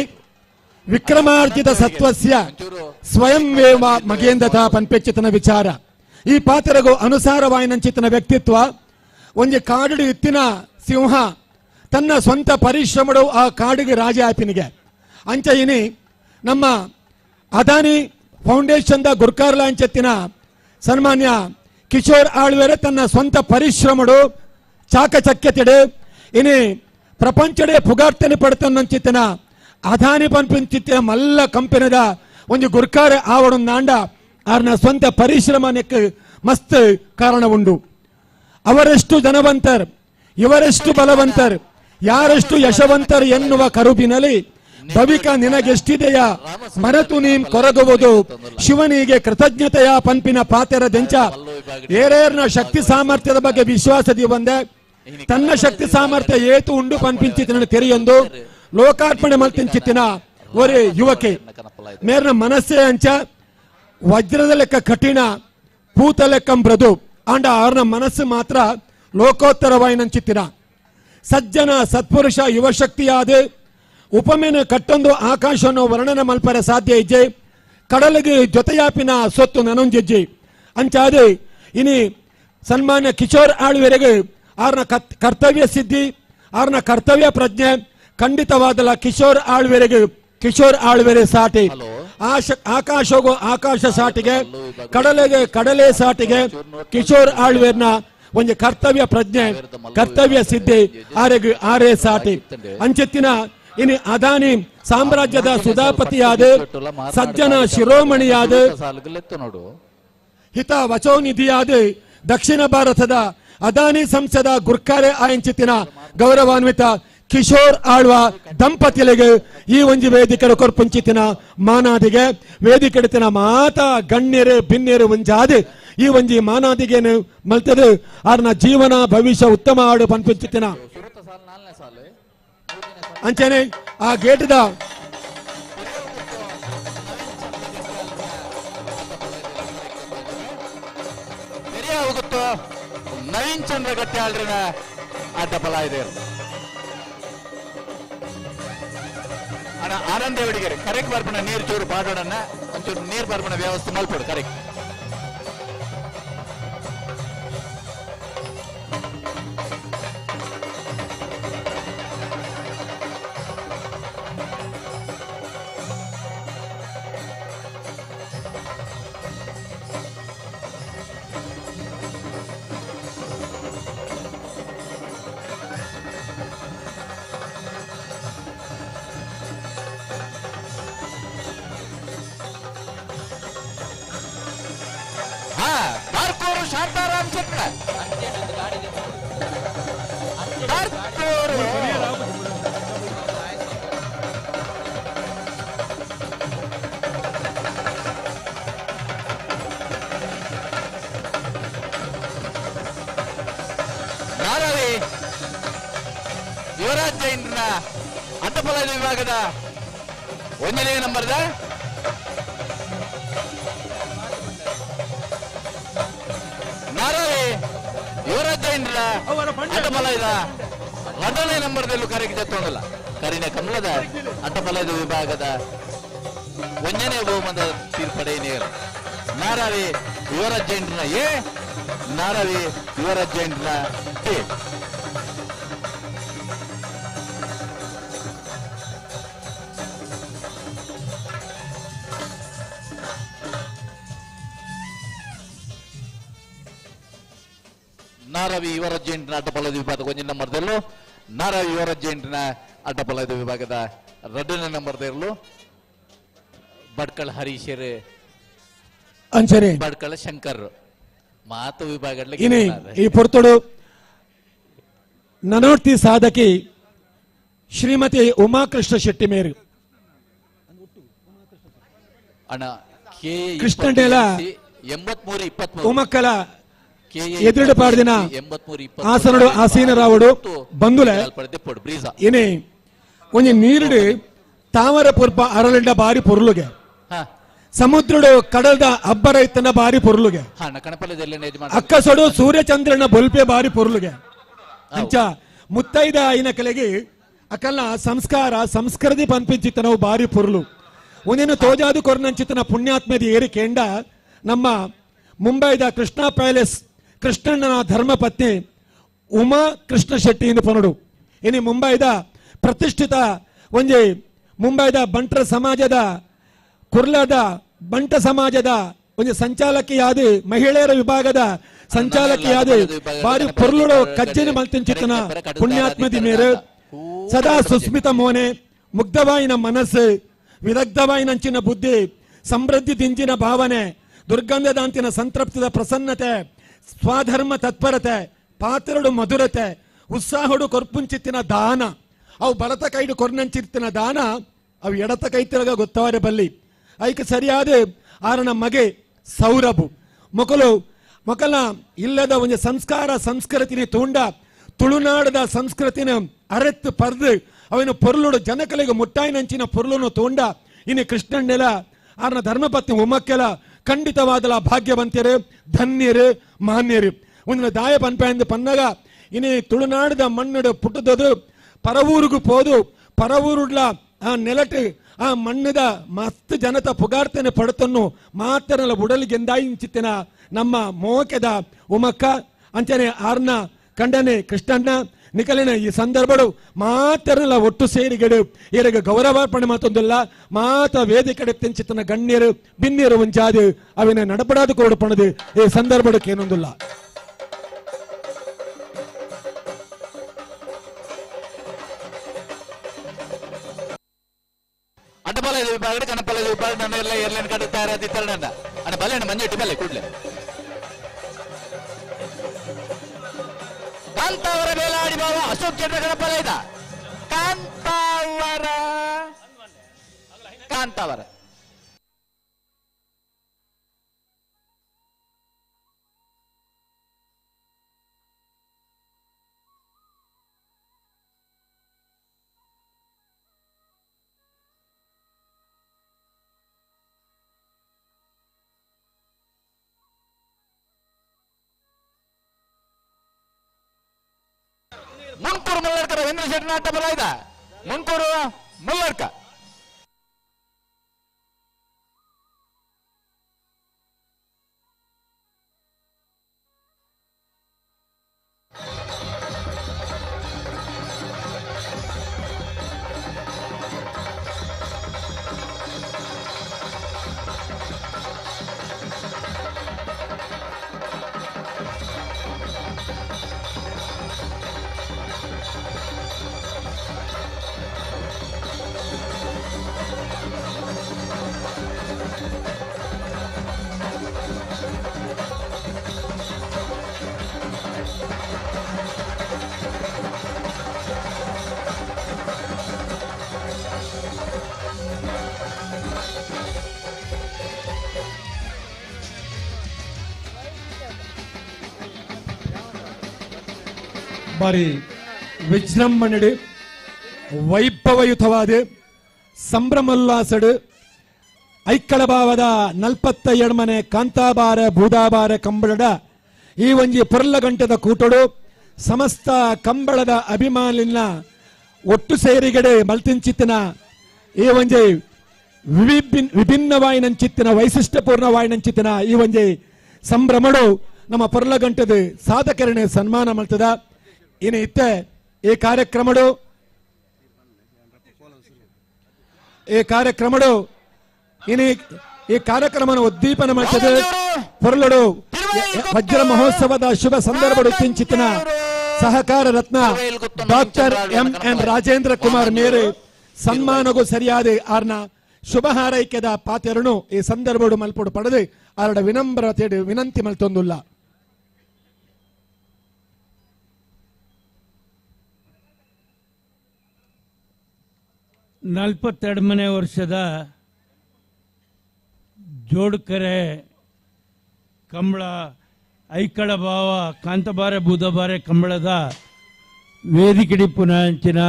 ವಿಕ್ರಮಾರ್ಜಿತ ಸತ್ವಸ್ಯ ಸ್ವಯಂವೇವ ಮಗೇಂದತ ಪನ್ಪೆಚ್ಚಿತನ ವಿಚಾರ. ಈ ಪಾತ್ರಗೂ ಅನುಸಾರವಾಯಿನಂಚಿತನ ವ್ಯಕ್ತಿತ್ವ ಒಂಜಿ ಕಾಡು ಇತ್ತಿನ ಸಿಂಹ ತನ್ನ ಸ್ವಂತ ಪರಿಶ್ರಮಡು ಆ ಕಾಡಿಗೆ ರಾಜ ಆಪಿನಿಗೆ ಅಂಚ ಇನಿ ನಮ್ಮ ಅದಾನಿ ಫೌಂಡೇಶನ್ದ ಗುರ್ಕಾರ್ಲ ಅಂಚೆತ್ತಿನ ಸನ್ಮಾನ್ಯ ಕಿಶೋರ್ ಆಳ್ವೇರೆ ತನ್ನ ಸ್ವಂತ ಪರಿಶ್ರಮಡು ಚಾಕಚಕ್ಯತೆಡು ಇನಿ ಪ್ರಪಂಚಡೆ ಪುಗಾರ್ತನೆ ಪಡ್ತನ್ನಂಚಿತ್ತನ ಅದಾನಿ ಪನ್ಪಿಂಚಿತ್ತಿನ ಮಲ್ಲ ಕಂಪನಿದ ಒಂದು ಗುರ್ಕಾರ ಆವಡು ನಾಂಡ ಆರ್ನ ಸ್ವಂತ ಪರಿಶ್ರಮಕ್ಕೆ ಮಸ್ತ್ ಕಾರಣ ಉಂಡು. ಅವರೆಷ್ಟು ಧನವಂತರ್, ಇವರೆಷ್ಟು ಬಲವಂತರ್, ಯಾರೆಷ್ಟು ಯಶವಂತರ್ ಎನ್ನುವ ಕರುಬಿನಲ್ಲಿ ಭವಿಕ ನಿನಗೆಷ್ಟಿದೆಯ ಮರೆತು ನೀಂ ಕೊರಗುವುದು ಶಿವನಿಗೆ ಕೃತಜ್ಞತೆಯ ಪಂಪಿನ ಪಾತೆರ ದೆಂಚ ಏರೇರ್ನ ಶಕ್ತಿ ಸಾಮರ್ಥ್ಯದ ಬಗ್ಗೆ ವಿಶ್ವಾಸದಿ ಬಂದೆ ತನ್ನ ಶಕ್ತಿ ಸಾಮರ್ಥ್ಯ ಏತು ಉಂಡು ಪನ್ಪಿಂಚಿತಿನ ತೆರೆಯೊಂದು ಲೋಕಾರ್ಪಣೆ ಮಲ್ತಿಂಚಿತ್ತಿನ ಒರೇ ಯುವಕೆ ಮೇರ್ನ ಮನಸ್ಸೇ ಅಂಚ ವಜ್ರದ ಲೆಕ್ಕ ಕಠಿಣ ಪೂತ ಲೆಕ್ಕ ಮೃದು ಆಂಡ ಅವರ ಮನಸ್ಸು ಮಾತ್ರ ಲೋಕೋತ್ತರವಾಯಿನಂಚಿತ್ತಿನ ಸಜ್ಜನ ಸತ್ಪುರುಷ ಯುವಶಕ್ತಿಯಾದ ಉಪಮೇನ ಕಟ್ಟೊಂದು ಆಕಾಶವನ್ನು ವರ್ಣನೆ ಮಲ್ಪರೆ ಸಾಧ್ಯ ಇಜ್ಜೆ ಕಡಲಿಗೆ ಜೊತೆಯಾಪಿನ ಸೊತ್ತು ನನೊಂಜಿಜ್ಜೆ ಅಂಚಾದೆ ಇನಿ ಸನ್ಮಾನ್ಯ ಕಿಶೋರ್ ಆಳ್ವೆರೆಗೆ ಆರ್ನ ಕರ್ತವ್ಯ ಸಿದ್ಧಿ ಆರ್ನ ಕರ್ತವ್ಯ ಪ್ರಜ್ಞೆ ಖಂಡಿತವಾದಲ್ಲ ಕಿಶೋರ್ ಆಳ್ವೆರೆಗೆ ಕಿಶೋರ್ ಆಳ್ವೆರೆ ಸಾಟಿ ಆಕಾಶಗೂ ಆಕಾಶ ಸಾಟಿಗೆ ಕಡಲೆಗೆ ಕಡಲೆ ಸಾಟಿಗೆ ಕಿಶೋರ್ ಆಳ್ವೆರ್ನ ಒಂದು ಕರ್ತವ್ಯ ಪ್ರಜ್ಞೆ ಕರ್ತವ್ಯ ಸಿದ್ಧಿ ಆರೆಗೆ ಆರೇ ಸಾಟಿ ಅಂಚೆತ್ತಿನ ಇನಿ ಅದಾನಿ ಸಾಮ್ರಾಜ್ಯದ ಸುಧಾಪತಿಯಾದ ಸಜ್ಜನ ಶಿರೋಮಣಿಯಾದ ಹಿತ ವಚೋನಿಧಿಯಾದ ದಕ್ಷಿಣ ಭಾರತದ ಅದಾನಿ ಸಂಸದ ಗುರ್ಕಾರೆ ಆಯಂಚಿತಿನ ಗೌರವಾನ್ವಿತ ಕಿಶೋರ್ ಆಳ್ವ ದಂಪತಿಗಳಿಗೆ ಈ ಒಂಜಿ ವೇದಿಕೆರ ಕೊರ್ಪುಂಚಿತಿನ ಮಾನಾದಿಗೆ ವೇದಿಕೆಡತಿನ ಮಾತಾ ಗಣ್ಯರು ಬಿನ್ನೆರು ಒಂಜಾದ ಈ ಒಂಜಿ ಮಾನಾದಿಗೇನು ಮಲ್ತದು ಆರ್ನ ಜೀವನ ಭವಿಷ್ಯ ಉತ್ತಮ ಆಡು ಪನ್ಪುಂಚಿತಿನ ಅಂಚನೆ ಆ ಗೇಟ್ದ ನವೀನ್ ಚಂದ್ರ ಗಟ್ಟಿ ಆಟ ಫಲ ಇದೆ. ಆನಂದ ಹುಡುಗರು ಕರೆಕ್ಟ್ ಬರ್ಪಣ ನೀರು ಚೂರು ಪಾಡೋಣ ಒಂಚೂರು ನೀರು ಬರ್ಪಣ ವ್ಯವಸ್ಥೆ ಮಲ್ಪಡು ಕರೆಕ್ಟ್. ಬಾರ್ಕೋರು ಶಾಂತಾರಾಮ್ ಶೆಟ್ಟ ಬಾರ್ಕೋರು ನಾರವಿ ಯುವರಾಜ್ ಜೈನ್ರ ಅಡ್ಡಫಲ ವಿಭಾಗದ ಒಂದನೇ ನಂಬರ್ದ ನಾರಾವಿ ಯುವರಾಜ್ ಜೈನ್ರ ಅಡ್ಡಫಲ ಮೊದಲನೇ ನಂಬರ್ದಲ್ಲೂ ಕರೆಗೆ ತಗೊಂಡಲ್ಲ ಕರಿನ ಕಮಲದ ಅಡ್ಡಫಲದ ವಿಭಾಗದ ಒಂದನೇ ಬಹುಮತ ತೀರ್ಪಡೆ ನೇರ ನಾರಾವಿ ಯುವರಾಜ್ ಜೈನ್ರ ಎ, ನಾರಾವಿ ಯುವರಾಜ್ ಜೈನ್ರ ಬಿ. ನಾರವಿ ಯುವರಾಜ್ ಜೈನ್ರ ಅಡ್ಡಫಲದ ವಿಭಾಗದ ಒಂದನೇ ನಂಬರ್ದಲ್ಲೂ, ನಾರವಿ ಯುವರಾಜ್ ಜೈನ್ರ ಅಡ್ಡಫಲದ ವಿಭಾಗದ ಎರಡನೇ ನಂಬರ್ದಿರಲು ಬಡ್ಕಳ ಹರೀಶರ್ ಅಂಚನೆ ಬಡ್ಕಳ ಶಂಕರ್ ಮಾತು ವಿಭಾಗ ಈ ಪೊರ್ತುಡು ನನೋರ್ತಿ ಸಾಧಕಿ ಶ್ರೀಮತಿ ಉಮಾಕೃಷ್ಣ ಶೆಟ್ಟಿ ಮೇರು ಅಣ್ಣ ಕೆ ಕೃಷ್ಣಂಡೇಲ 83 23 ಉಮಕ್ಕಲ ಎದುರುಡು ಪಾಡ್ದಿನ ಆಸನಡು ಆಸೀನರಾವಡು ಬಂದುಲೆ ಏನೇ ಒಂಜಿ ನೀರುಡು ತಾವರ ಪುರ್ಪ ಅರಳಿಂಡ ಬಾರಿ ಪೊರ್ಲುಗೆ, ಸಮುದ್ರಡು ಕಡಲ್ದ ಅಬ್ಬರ ಇತ್ತನ ಬಾರಿ ಪೊರ್ಲುಗೆ, ಅಕ್ಕಸೊಡು ಸೂರ್ಯಚಂದ್ರನ ಬೊಲ್ಪೆ ಬಾರಿ ಪೊರ್ಲುಗೆ. ಅಂಚ ಮುತ್ತೈದ ಐನ ಕಲೆಗೆ ಅಕಲ್ನ ಸಂಸ್ಕಾರ ಸಂಸ್ಕೃತಿ ಪನ್ಪಿಂಚಿತನವು ಬಾರಿ ಪೊರ್ಲು. ಒಂದೇನು ತೋಜಾದು ಕೊರ್ನಂಚಿತನ ಪುಣ್ಯಾತ್ಮದ ಏರಿಕೆಂಡ ನಮ್ಮ ಮುಂಬೈದ ಕೃಷ್ಣ ಪ್ಯಾಲೇಸ್ ಕೃಷ್ಣಣ್ಣನ ಧರ್ಮಪತ್ನಿ ಉಮಾ ಕೃಷ್ಣ ಶೆಟ್ಟಿ ಎಂದು ಪನಡು. ಇನ್ನು ಮುಂಬೈದ ಪ್ರತಿಷ್ಠಿತ ಒಂಜಿ ಮುಂಬೈದ ಬಂಟರ ಸಮಾಜದ ಕುರ್ಲಾದ ಬಂಟ ಸಮಾಜದ ಒಂದು ಸಂಚಾಲಕಿಯಾದ ಮಹಿಳೆಯರ ವಿಭಾಗದ ಸಂಚಾಲಕಿಯಾದ ಬಾರಿ ಪೊರ್ಲುಡು ಕಜ್ಜೆನ ಮಲ್ತಿಂಚಿತನ ಪುಣ್ಯಾತ್ಮದಿ ಮೇರು ಸದಾ ಸುಸ್ಮಿತ ಮೋನೆ, ಮುಗ್ಧವಾಯಿನ ಮನಸ್ಸು, ವಿದಗ್ಧವಾಯಿನಂಚಿನ ಬುದ್ಧಿ, ಸಮೃದ್ಧಿ ದಿಂಜಿನ ಭಾವನೆ, ದುರ್ಗಂಧದಾಂತಿನ ಸಂತೃಪ್ತಿದ ಪ್ರಸನ್ನತೆ, ಸ್ವಾಧರ್ಮ ತತ್ಪರತೆ, ಪಾತ್ರಡು ಮಧುರತೆ, ಉತ್ಸಾಹಡು ಕೊರ್ಪುಂಚಿತ್ತಿನ ದಾನ, ಅವು ಬಲತ ಕೈಡು ಕೊರ್ನಂಚಿತ್ತಿನ ದಾನ ಅವು ಎಡತ ಕೈ ತಿರಗ ಗೊತ್ತವಾರೆ ಬಲ್ಲಿ. ಐಕೆ ಸರಿಯಾದ ಆರನ ಮಗೆ ಸೌರಭು ಮೊಕಲು ಮೊಕಲ ಇಲ್ಲದ ಒಂದು ಸಂಸ್ಕಾರ ಸಂಸ್ಕೃತಿನ ತೂಂಡ ತುಳುನಾಡದ ಸಂಸ್ಕೃತಿನ ಅರೆತ್ತು ಪರ್ದು ಅವನ ಪೊರ್ಲುಡು ಜನಕಲಿಗೆ ಮುಟ್ಟಾಯಿನಂಚಿನ ಪೊರ್ಲುನು ತೂಂಡ ಇನ್ನು ಕೃಷ್ಣಣ್ಣೆಲ ಆರನ ಧರ್ಮಪತ್ನಿ ಉಮಕ್ಕೆಲ ಖಂಡಿತವಾದಲ ಭಾಗ್ಯವಂತರು, ಧನ್ಯರು, ಮಾನ್ಯರು. ಒಂದು ದಾಯ ಪನ್ಪೆಂದು ಪನ್ನಗ ಇನಿ ತುಳುನಾಡದ ಮಣ್ಣುಡು ಪುಟ್ಟದದು ಪರವೂರಿಗೂ ಪೋದು ಪರವೂರುಡ್ಲ ಆ ನೆಲಟು ಆ ಮಣ್ಣದ ಮಸ್ತ್ ಜನತ ಪುಗಾರ್ತನೆ ಪಡತನ್ನು ಮಾತ್ರನಲ್ಲ ಉಡಲಿಗೆಂದಾಯಿಂಚಿತ್ತಿನ ನಮ್ಮ ಮೋಕೆದ ಉಮಕ್ಕ ಅಂಚನೆ ಆರ್ನ ಕಂಡನೆ ಕೃಷ್ಣಣ್ಣ ನಿಕಲಿನ ಈ ಸಂದರ್ಭಡು ಮಾತ್ರನಲ್ಲ ಒಟ್ಟು ಸೇರಿಗೆಡು ಏರಿಗೆ ಗೌರವಾರ್ಪಣೆ ಮಾತೊಂದಿಲ್ಲ ಮಾತ ವೇದಿಕೆಡೆ ತೆಂಚಿತನ ಗಣ್ಯರು ಬಿನ್ನಿಯರು ಒಂಜಾದು ಅವಿನ ನಡಪಡಾದು ಕೊಡಪಣದು ಈ ಸಂದರ್ಭಡಕ್ಕೆ ಏನೊಂದಿಲ್ಲ. ಅಡ್ಡಬಲ ವಿಭಾಗ ಕನಪಲ ವಿಭಾಗ ನನ್ನ ಎಲ್ಲ ಏರ್ಲೈನ್ ಕಡೆ ತಯಾರಾದಿತ್ತಲ್ಲ ನನ್ನ ಅಣ್ಣ ಬಲೆ ಅಣ್ಣ ಮಂಜೆಟ್ಟಿ ಬಲೆ ಕೂಡ್ಲೆ. ಕಾಂತಾವರ ಬೇಲಾಡಿ ಬಾವ ಅಶೋಕ್ ಚಂದ್ರ ಗಣಪಲೈದ ಕಾಂತಾವರ ಕಾಂತಾವರ ಮುಂಕೂರು ಮುಲ್ಲರ್ಕ ರವೀಂದ್ರ ಶೆಟ್ಟಿ ನಾಟ ಬಲ ಇದ ಮುಂಕೂರು ಮುಲ್ಲರ್ಕ ಬಾರಿ ವಿಜೃಂಭಣೆಡು ವೈಭವಯುತವಾದ ಸಂಭ್ರಮೋಲ್ಲಾಸಡು ಐಕ್ಕಳಭಾವದ 42 ಕಾಂತಾಬಾರ ಬೂದಾಬಾರ ಕಂಬಳದ ಈ ಒಂಜಿ ಪೊರ್ಲ ಗಂಟೆದ ಕೂಟಡು ಸಮಸ್ತ ಕಂಬಳದ ಅಭಿಮಾನಿನ ಒಟ್ಟು ಸೇರಿಗಡೆ ಮಲ್ತಿಂಚಿತ್ತಿನ ಈ ಒಂಜಿ ವಿಭಿನ್ನವಾಯಿನಂಚಿತ್ತಿನ ವೈಶಿಷ್ಟ್ಯಪೂರ್ಣವಾಯಿನಂಚಿತ್ತಿನ ಈ ಒಂಜಿ ಸಂಭ್ರಮಡು ನಮ್ಮ ಪೊರ್ಲಗಂಟದ ಸಾಧಕರನೆ ಸನ್ಮಾನ ಮಲ್ತದ. ಇನ್ನು ಇತ್ತೆ ಈ ಕಾರ್ಯಕ್ರಮಡು ಇನ್ನು ಈ ಕಾರ್ಯಕ್ರಮವನ್ನು ಉದ್ದೀಪನ ಮಾಡ್ತದೆ ಪೊರ್ಲಡು ವಜ್ರ ಮಹೋತ್ಸವದ ಶುಭ ಸಂದರ್ಭಡು ಕಿಂಚಿತನ ಸಹಕಾರ ರತ್ನ ಡಾಕ್ಟರ್ ಎಂ ಎನ್ ರಾಜೇಂದ್ರ ಕುಮಾರ್ ಮೇರೆ ಸನ್ಮಾನಗೂ ಸರಿಯಾದ ಆರ್ನ ಶುಭ ಹಾರೈಕೆದ ಪಾತೆರನು ಈ ಸಂದರ್ಭಡು ಮಲ್ಪಡು ಪಡೆದು ಆರಡ ವಿನಮ್ರತೆ ವಿನಂತಿ ಮಲ್ತೊಂದುಲ್ಲ. ನಲವತ್ತೆರಡನೇ ವರ್ಷದ ಜೋಡುಕರೆ ಕಂಬಳ ಐಕಳ ಭಾವ ಕಾಂತಬಾರೆ ಬೂದಬಾರೆ ಕಂಬಳದ ವೇದಿಕೆಡಿಪ್ಪುನ ಅಂಚಿನ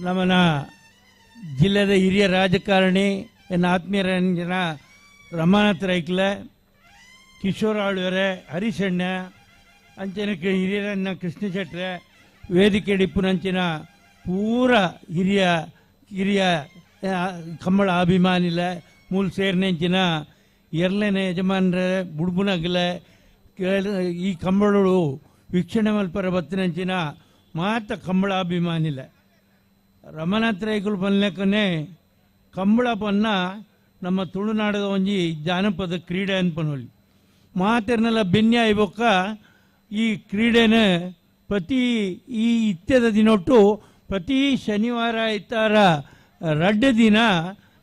ನಮ್ಮನ ಜಿಲ್ಲೆದ ಹಿರಿಯ ರಾಜಕಾರಣಿ ಎನ್ನ ಆತ್ಮೀಯರಂಜನ ರಮಾನಾಥ್ ರೈಕ್ಲೆ, ಕಿಶೋರ್ ಆಳ್ವೆರೆ, ಹರೀಶಣ್ಣ ಅಂಚಿನ ಹಿರಿಯರನ್ನ ಕೃಷ್ಣ ಶೆಟ್ರೆ, ವೇದಿಕೆಡಿಪ್ಪುನಂಚಿನ ಪೂರ ಹಿರಿಯ ಹಿರಿಯ ಕಂಬಳ ಅಭಿಮಾನಿಲ ಮೂಲ ಸೇರ್ನೆಂಚಿನ ಎರಡನೇ ಯಜಮಾನ್ರೆ ಬುಡ್ಬುನಗಲೆ ಈ ಕಂಬಳಳು ವೀಕ್ಷಣೆ ಮಲ್ಪರ ಬತ್ತಿನಂಚಿನ ಮಾತ ಕಂಬಳ ಅಭಿಮಾನಿಲ ರಮನಾಥ ರೈಕುಲು ಪನ್ಲೆಕ್ಕನೆ ಕಂಬಳ ಪನ್ನ ನಮ್ಮ ತುಳುನಾಡದ ಒಂಜಿ ಜಾನಪದ ಕ್ರೀಡೆ ಅನ್ಪನೊಲಿ ಮಾತೆರ್ನೆಲ್ಲ ಬೆನ್ನಿ ಆಯ್ಬೊಕ್ಕ ಈ ಕ್ರೀಡೆನ ಪ್ರತಿ ಈ ಇತ್ಯದ ದಿನೊಟ್ಟು ಪ್ರತಿ ಶನಿವಾರ ಐತಾರ ರಡ್ಡು ದಿನ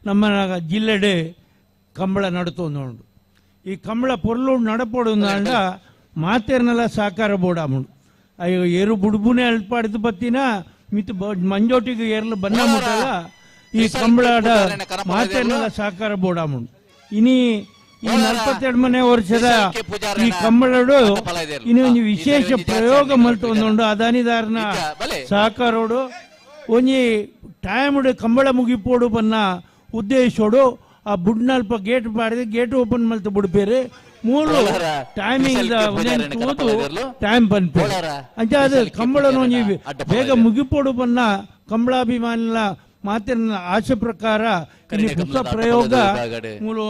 ನಮ್ಮ ಜಿಲ್ಲೆಡೆ ಕಂಬಳ ನಡತೊಂದು. ಈ ಕಂಬಳ ಪೊರ್ಲು ನಡಪೊಡು ಅಂಡ ಮಾತೆರ್ನೆಲ್ಲ ಸಹಕಾರ ಬೋಡಾಮುಂಡು. ಅಯ್ಯೋ ಏರು ಬುಡ್ಬುನೆ ಅಲ್ಪಾಡ್ದು ಬತ್ತಿನ ಮಿತ್ ಮಂಜೋಟಿಗೆ ಏರ್ಲು ಬನ್ನ ಮುಟ್ಟಲ್ಲ ಈ ಕಂಬಳಾಡ ಮಾತೆರ್ನೆಲ್ಲ ಸಹಕಾರ ಬೋಡಾಮುಂಡು. ಇನಿ ಈ 42ನೇ ವರ್ಷದ ಈ ಕಂಬಳಡು ಇನ್ನೊಂದು ವಿಶೇಷ ಪ್ರಯೋಗ ಮಲ್ತೊಂದುಂಡು. ಅದಾನಿದಾರನ ಸಹಕಾರೋಡು ಒಂಜಿ ಟೈಮ್ಡು ಕಂಬಳ ಮುಗಿಪೋಡು ಬನ್ನ ಉದ್ದೇಶೋಡು ಆ ಬುಡ್ನಲ್ಪ ಗೇಟ್ ಮಾಡಿದ್ರೆ ಗೇಟ್ ಓಪನ್ ಮಲ್ತು ಬಿಡ್ಬೇರೆ ಮೂರು ಟೈಮಿಂಗ್ ಟೈಮ್ ಬಂದ್ಪೇರು ಅಂಚ ಅದು ಕಂಬಳನ ಒಂಜಿ ಬೇಗ ಮುಗಿಪೋಡು ಬನ್ನ ಕಂಬಳಾಭಿಮಾನಿಲ ಮಾತಿನ ಆಶೆ ಪ್ರಕಾರ ಇಲ್ಲಿ ಹೊಸ ಪ್ರಯೋಗ ಮೂಲು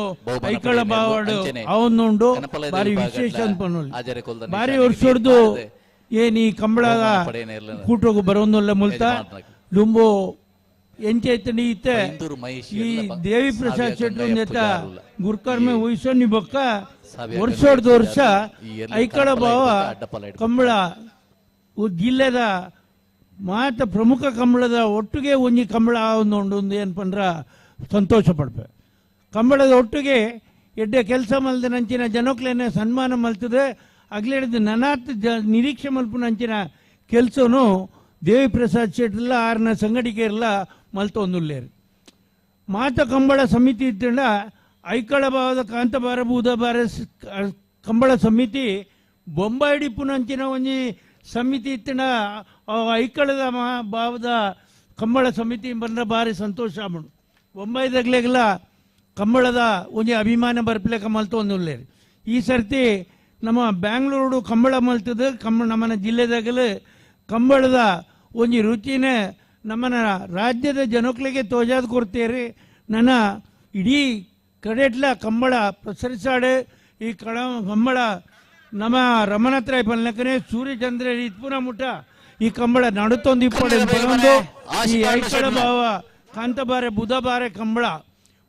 ಐಕಳ ಬಾವಾಡು ಅವನ್ನುಂಡು ಬಾರಿ ವಿಶೇಷ ಅನ್ಪನೊಲಿ. ಬಾರಿ ವರ್ಷಡ್ದು ಏನ್ ಈ ಕಂಬಳದ ಕೂಟೋಗು ಬರೋಂದಲ್ಲ ಮುಲ್ತ ದುಂಬು ಎಂಚೈತನಿ ಇತ್ತೆ ಈ ದೇವಿ ಪ್ರಸಾದ್ ಶೆಟ್ಟಿ ಜೊತೆ ಗುರುಕರ್ಮೆ ವಹಿಸೋನಿ ಬೊಕ್ಕ ವರ್ಷೋಡ್ದು ವರ್ಷ ಐಕಳ ಬಾವ ಕಂಬಳ ಜಿಲ್ಲೆದ ಮಾತ ಪ್ರಮುಖ ಕಂಬಳದ ಒಟ್ಟಿಗೆ ಒಂಜಿ ಕಂಬಳ ಒಂದು ಏನು ಪಂದ್ರ ಸಂತೋಷ ಪಡ್ಪೆ. ಕಂಬಳದ ಒಟ್ಟಿಗೆ ಎಡ್ಡೆ ಕೆಲಸ ಮಲ್ದ ನಂಚಿನ ಜನಕ್ಲೇನೆ ಸನ್ಮಾನ ಮಲ್ತದೆ. ಅಗ್ಲೆಡ್ದು ನನಾತ್ ನಿರೀಕ್ಷೆ ಮಲ್ಪುನಂಚಿನ ಕೆಲಸನು ದೇವಿ ಪ್ರಸಾದ್ ಶೆಟ್ಟರ್ಲ ಆರ್ನ ಸಂಘಟಿಕೆರ್ಲ ಮಲ್ತೊಂದುಲ್ಲೇರು. ಮಾತ ಕಂಬಳ ಸಮಿತಿ ಇತ್ತಂಡ ಐಕಳ ಭಾವದ ಕಾಂತಬಾರ ಬೂದಬಾರ ಕಂಬಳ ಸಮಿತಿ ಬೊಂಬಾಯಿ ಪುನಂಚಿನ ಒಂಜಿ ಸಮಿತಿ ಇತ್ತಂಡ ಐಕಳದ ಭಾವದ ಕಂಬಳ ಸಮಿತಿ ಬಂದ್ರೆ ಭಾರಿ ಸಂತೋಷ ಆಪುಂಡು. ಬೊಂಬಾಯಿದಾಗ್ಲೆಗ್ಲ ಕಂಬಳದ ಒಂಜಿ ಅಭಿಮಾನ ಬರ್ಪಲೆಕ ಮಲ್ತೊಂದುಲ್ಲೇರು. ಈ ಸರ್ತಿ ನಮ್ಮ ಬ್ಯಾಂಗ್ಳೂರು ಕಂಬಳ ಮಲ್ತದ ನಮ್ಮನ ಜಿಲ್ಲೆದಾಗಲೂ ಕಂಬಳದ ಒಂಜಿ ರುಚಿನೇ ನಮ್ಮನ ರಾಜ್ಯದ ಜನಕ್ಲಿಗೆ ತೋಜಾದ ಕೊಡ್ತೇರಿ. ನನ್ನ ಇಡೀ ಕಡೆಟ್ಲ ಕಂಬಳ ಪ್ರಸರಿಸಾಡೆ ಈ ಕಂಬಳ ನಮ್ಮ ರಮಣತ್ರಾಯ್ ಪಲ್ನಕನೆ ಸೂರ್ಯಚಂದ್ರ ಇತ್ಪುನ ಮುಟ್ಟ ಈ ಕಂಬಳ ನಡುತ್ತೊಂದು ಇಪ್ಪಡೆ ಬರೊಂದು ಈ ಐಕಳ ಭಾವ ಕಾಂತಬಾರೆ ಬುಧಬಾರೆ ಕಂಬಳ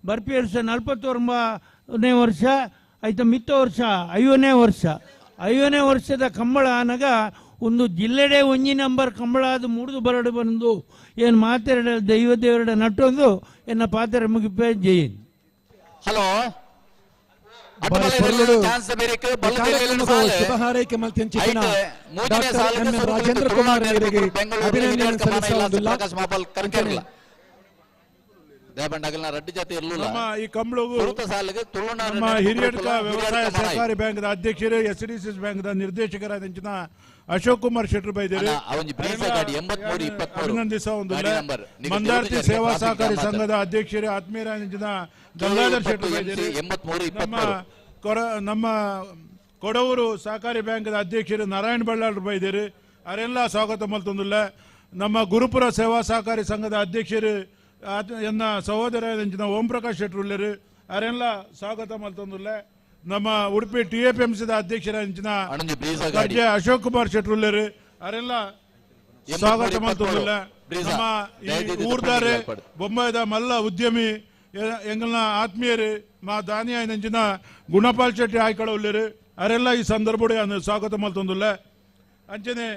ಬರ್ಪಿ ವರ್ಷ 49ನೇ ವರ್ಷ ಆಯ್ತು, ಮಿತ್ತ ವರ್ಷ 50ನೇ ವರ್ಷ. 50ನೇ ವರ್ಷದ ಕಂಬಳ ಆನಗ ಒಂದು ಜಿಲ್ಲೆಡೆ ಒಂಜಿ ನಂಬರ್ ಕಂಬಳ ಅದು ಮೂಡ್ದು ಬರಡು ಬಂದು ಏನು ಮಾತೆರಡ ದೈವ ದೇವರಡ ನಟ್ಟೊಂದು ಎನ್ನ ಪಾತ್ರ ಮುಗಿಪೆ ಜೈನ್. ಹಲೋ ಶುಭ ಹಾರೈಕೆ ಮಲ್ತಿನ ಡಾಕ್ಟರ್ ಎಂ ಎನ್ ರಾಜೇಂದ್ರ ಕುಮಾರ್ ಅವರಿಗೆ ಅಭಿನಂದನೆ ಸಲ್ಲಿಸುವುದಿಲ್ಲ. ಈ ಕಂಬಳಗೂ ನಮ್ಮ ಹಿರಿಯಡ್ಕ ವ್ಯವಸಾಯ ಸಹಕಾರಿ ಬ್ಯಾಂಕ್ ಅಧ್ಯಕ್ಷರು ಎಸ್ ಡಿ ಸಿ ಬ್ಯಾಂಕ್ ನಿರ್ದೇಶಕರಾದ ಅಶೋಕ್ ಕುಮಾರ್ ಶೆಟ್ಟರ್ ಬೈದೇರು ಅಭಿನಂದಿಸ ಒಂದು ಮಂದಾರ್ತಿ ಸೇವಾ ಸಹಕಾರಿ ಸಂಘದ ಅಧ್ಯಕ್ಷರು ಆತ್ಮೀಯರಾದ ಗಂಗಾಧರ್ ಶೆಟ್ಟರ್ ಬೈದೇರು, ನಮ್ಮ ಕೊಡವೂರು ಸಹಕಾರಿ ಬ್ಯಾಂಕ್ ಅಧ್ಯಕ್ಷರು ನಾರಾಯಣ ಬಳ್ಳಾಳರು ಬೈದೇರು ಅವರೆಲ್ಲ ಸ್ವಾಗತ ಮಲ್ತೊಂದಿಲ್ಲ. ನಮ್ಮ ಗುರುಪುರ ಸೇವಾ ಸಹಕಾರಿ ಸಂಘದ ಅಧ್ಯಕ್ಷರು ಎನ್ನ ಸಹೋದರ ಓಂ ಪ್ರಕಾಶ್ ಶೆಟ್ಟರ್ ಉಳ್ಳರು ಅವರೆಲ್ಲ ಸ್ವಾಗತ ಮಲ್ತೊಂದುಲ್ಲ. ನಮ್ಮ ಉಡುಪಿ ಟಿ ಎ ಪಿ ಎಂ ಸಿದ ಅಧ್ಯಕ್ಷರ ಅಶೋಕ್ ಕುಮಾರ್ ಶೆಟ್ಟರ್ ಉಳ್ಳರು ಅವರೆಲ್ಲ ಸ್ವಾಗತ ಮಲ್ತೊಂದುಲ್ಲ. ನಮ್ಮ ಊರ್ದಾರೆ ಬೊಂಬಾಯಿದ ಮಲ್ಲ ಉದ್ಯಮಿ ಎಂಗಲ್ನ ಆತ್ಮೀಯರು ಮಾ ದಾನಿಯ ನಂಚಿನ ಗುಣಪಾಲ್ ಶೆಟ್ಟಿ ಆಯ್ಕಳ ಉಳ್ಳರು ಅವರೆಲ್ಲ ಈ ಸಂದರ್ಭ ಸ್ವಾಗತ ಮಲ್ತೊಂದುಲ್ಲ. ಅಂಚನೆ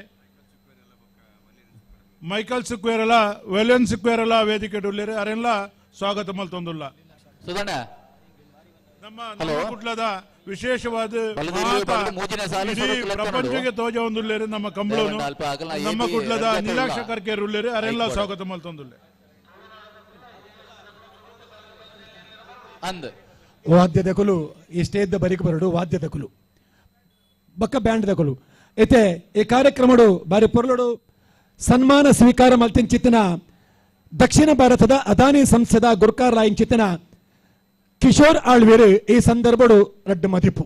ಮೈಕಲ್ ಸಿಕ್ವೇರಲ್ಲ ವೆಲೆನ್ ಸಿಕ್ವೇರಲ್ಲ ವೇದಿಕೆ ಉಳ್ಳರು ಅವರೆಲ್ಲ ಸ್ವಾಗತ ಮಲ್ತೊಂದುಲ್ಲ. ನಮ್ಮ ಕುಟ್ಲದ ವಿಶೇಷವಾದ ಪ್ರಪಂಚಕ್ಕೆ ತೋಜ ಒಂದುಳ್ಳೇರು ನಮ್ಮ ಕಂಬಳನು ನಮ್ಮ ಕುಟ್ಲದ ನೀಲಾಕ್ಷ ಕರ್ಕೇರು ಉಳ್ಳೇರು ಅವರೆಲ್ಲ ಸ್ವಾಗತ ಮಲ್ತೊಂದುಲ್ಲೆ. ವಾದ್ಯದ ಕುಲು ಈ ಸ್ಟೇಜ್ ಬರಿಕ್ ಬರಡು ವಾದ್ಯದ ಕುಲು ಬಕ್ಕ ಬ್ಯಾಂಡ್ ದಕುಲು ಇತ್ತೆ ಈ ಕಾರ್ಯಕ್ರಮಡು ಬಾರಿ ಪೊರ್ಲುಡು ಸನ್ಮಾನ ಸ್ವೀಕಾರ ಮಲ್ತಿಂಚಿತ್ತಿನ ದಕ್ಷಿಣ ಭಾರತದ ಅದಾನಿ ಸಂಸ್ಥೆದ ಗುರ್ಕಾರ್ ಲಾಯಿಂಚಿತ್ತಿನ ಕಿಶೋರ್ ಆಳ್ವೇರು ಈ ಸಂದರ್ಭಡು ರಡ್ಡು ಮದಿಪು.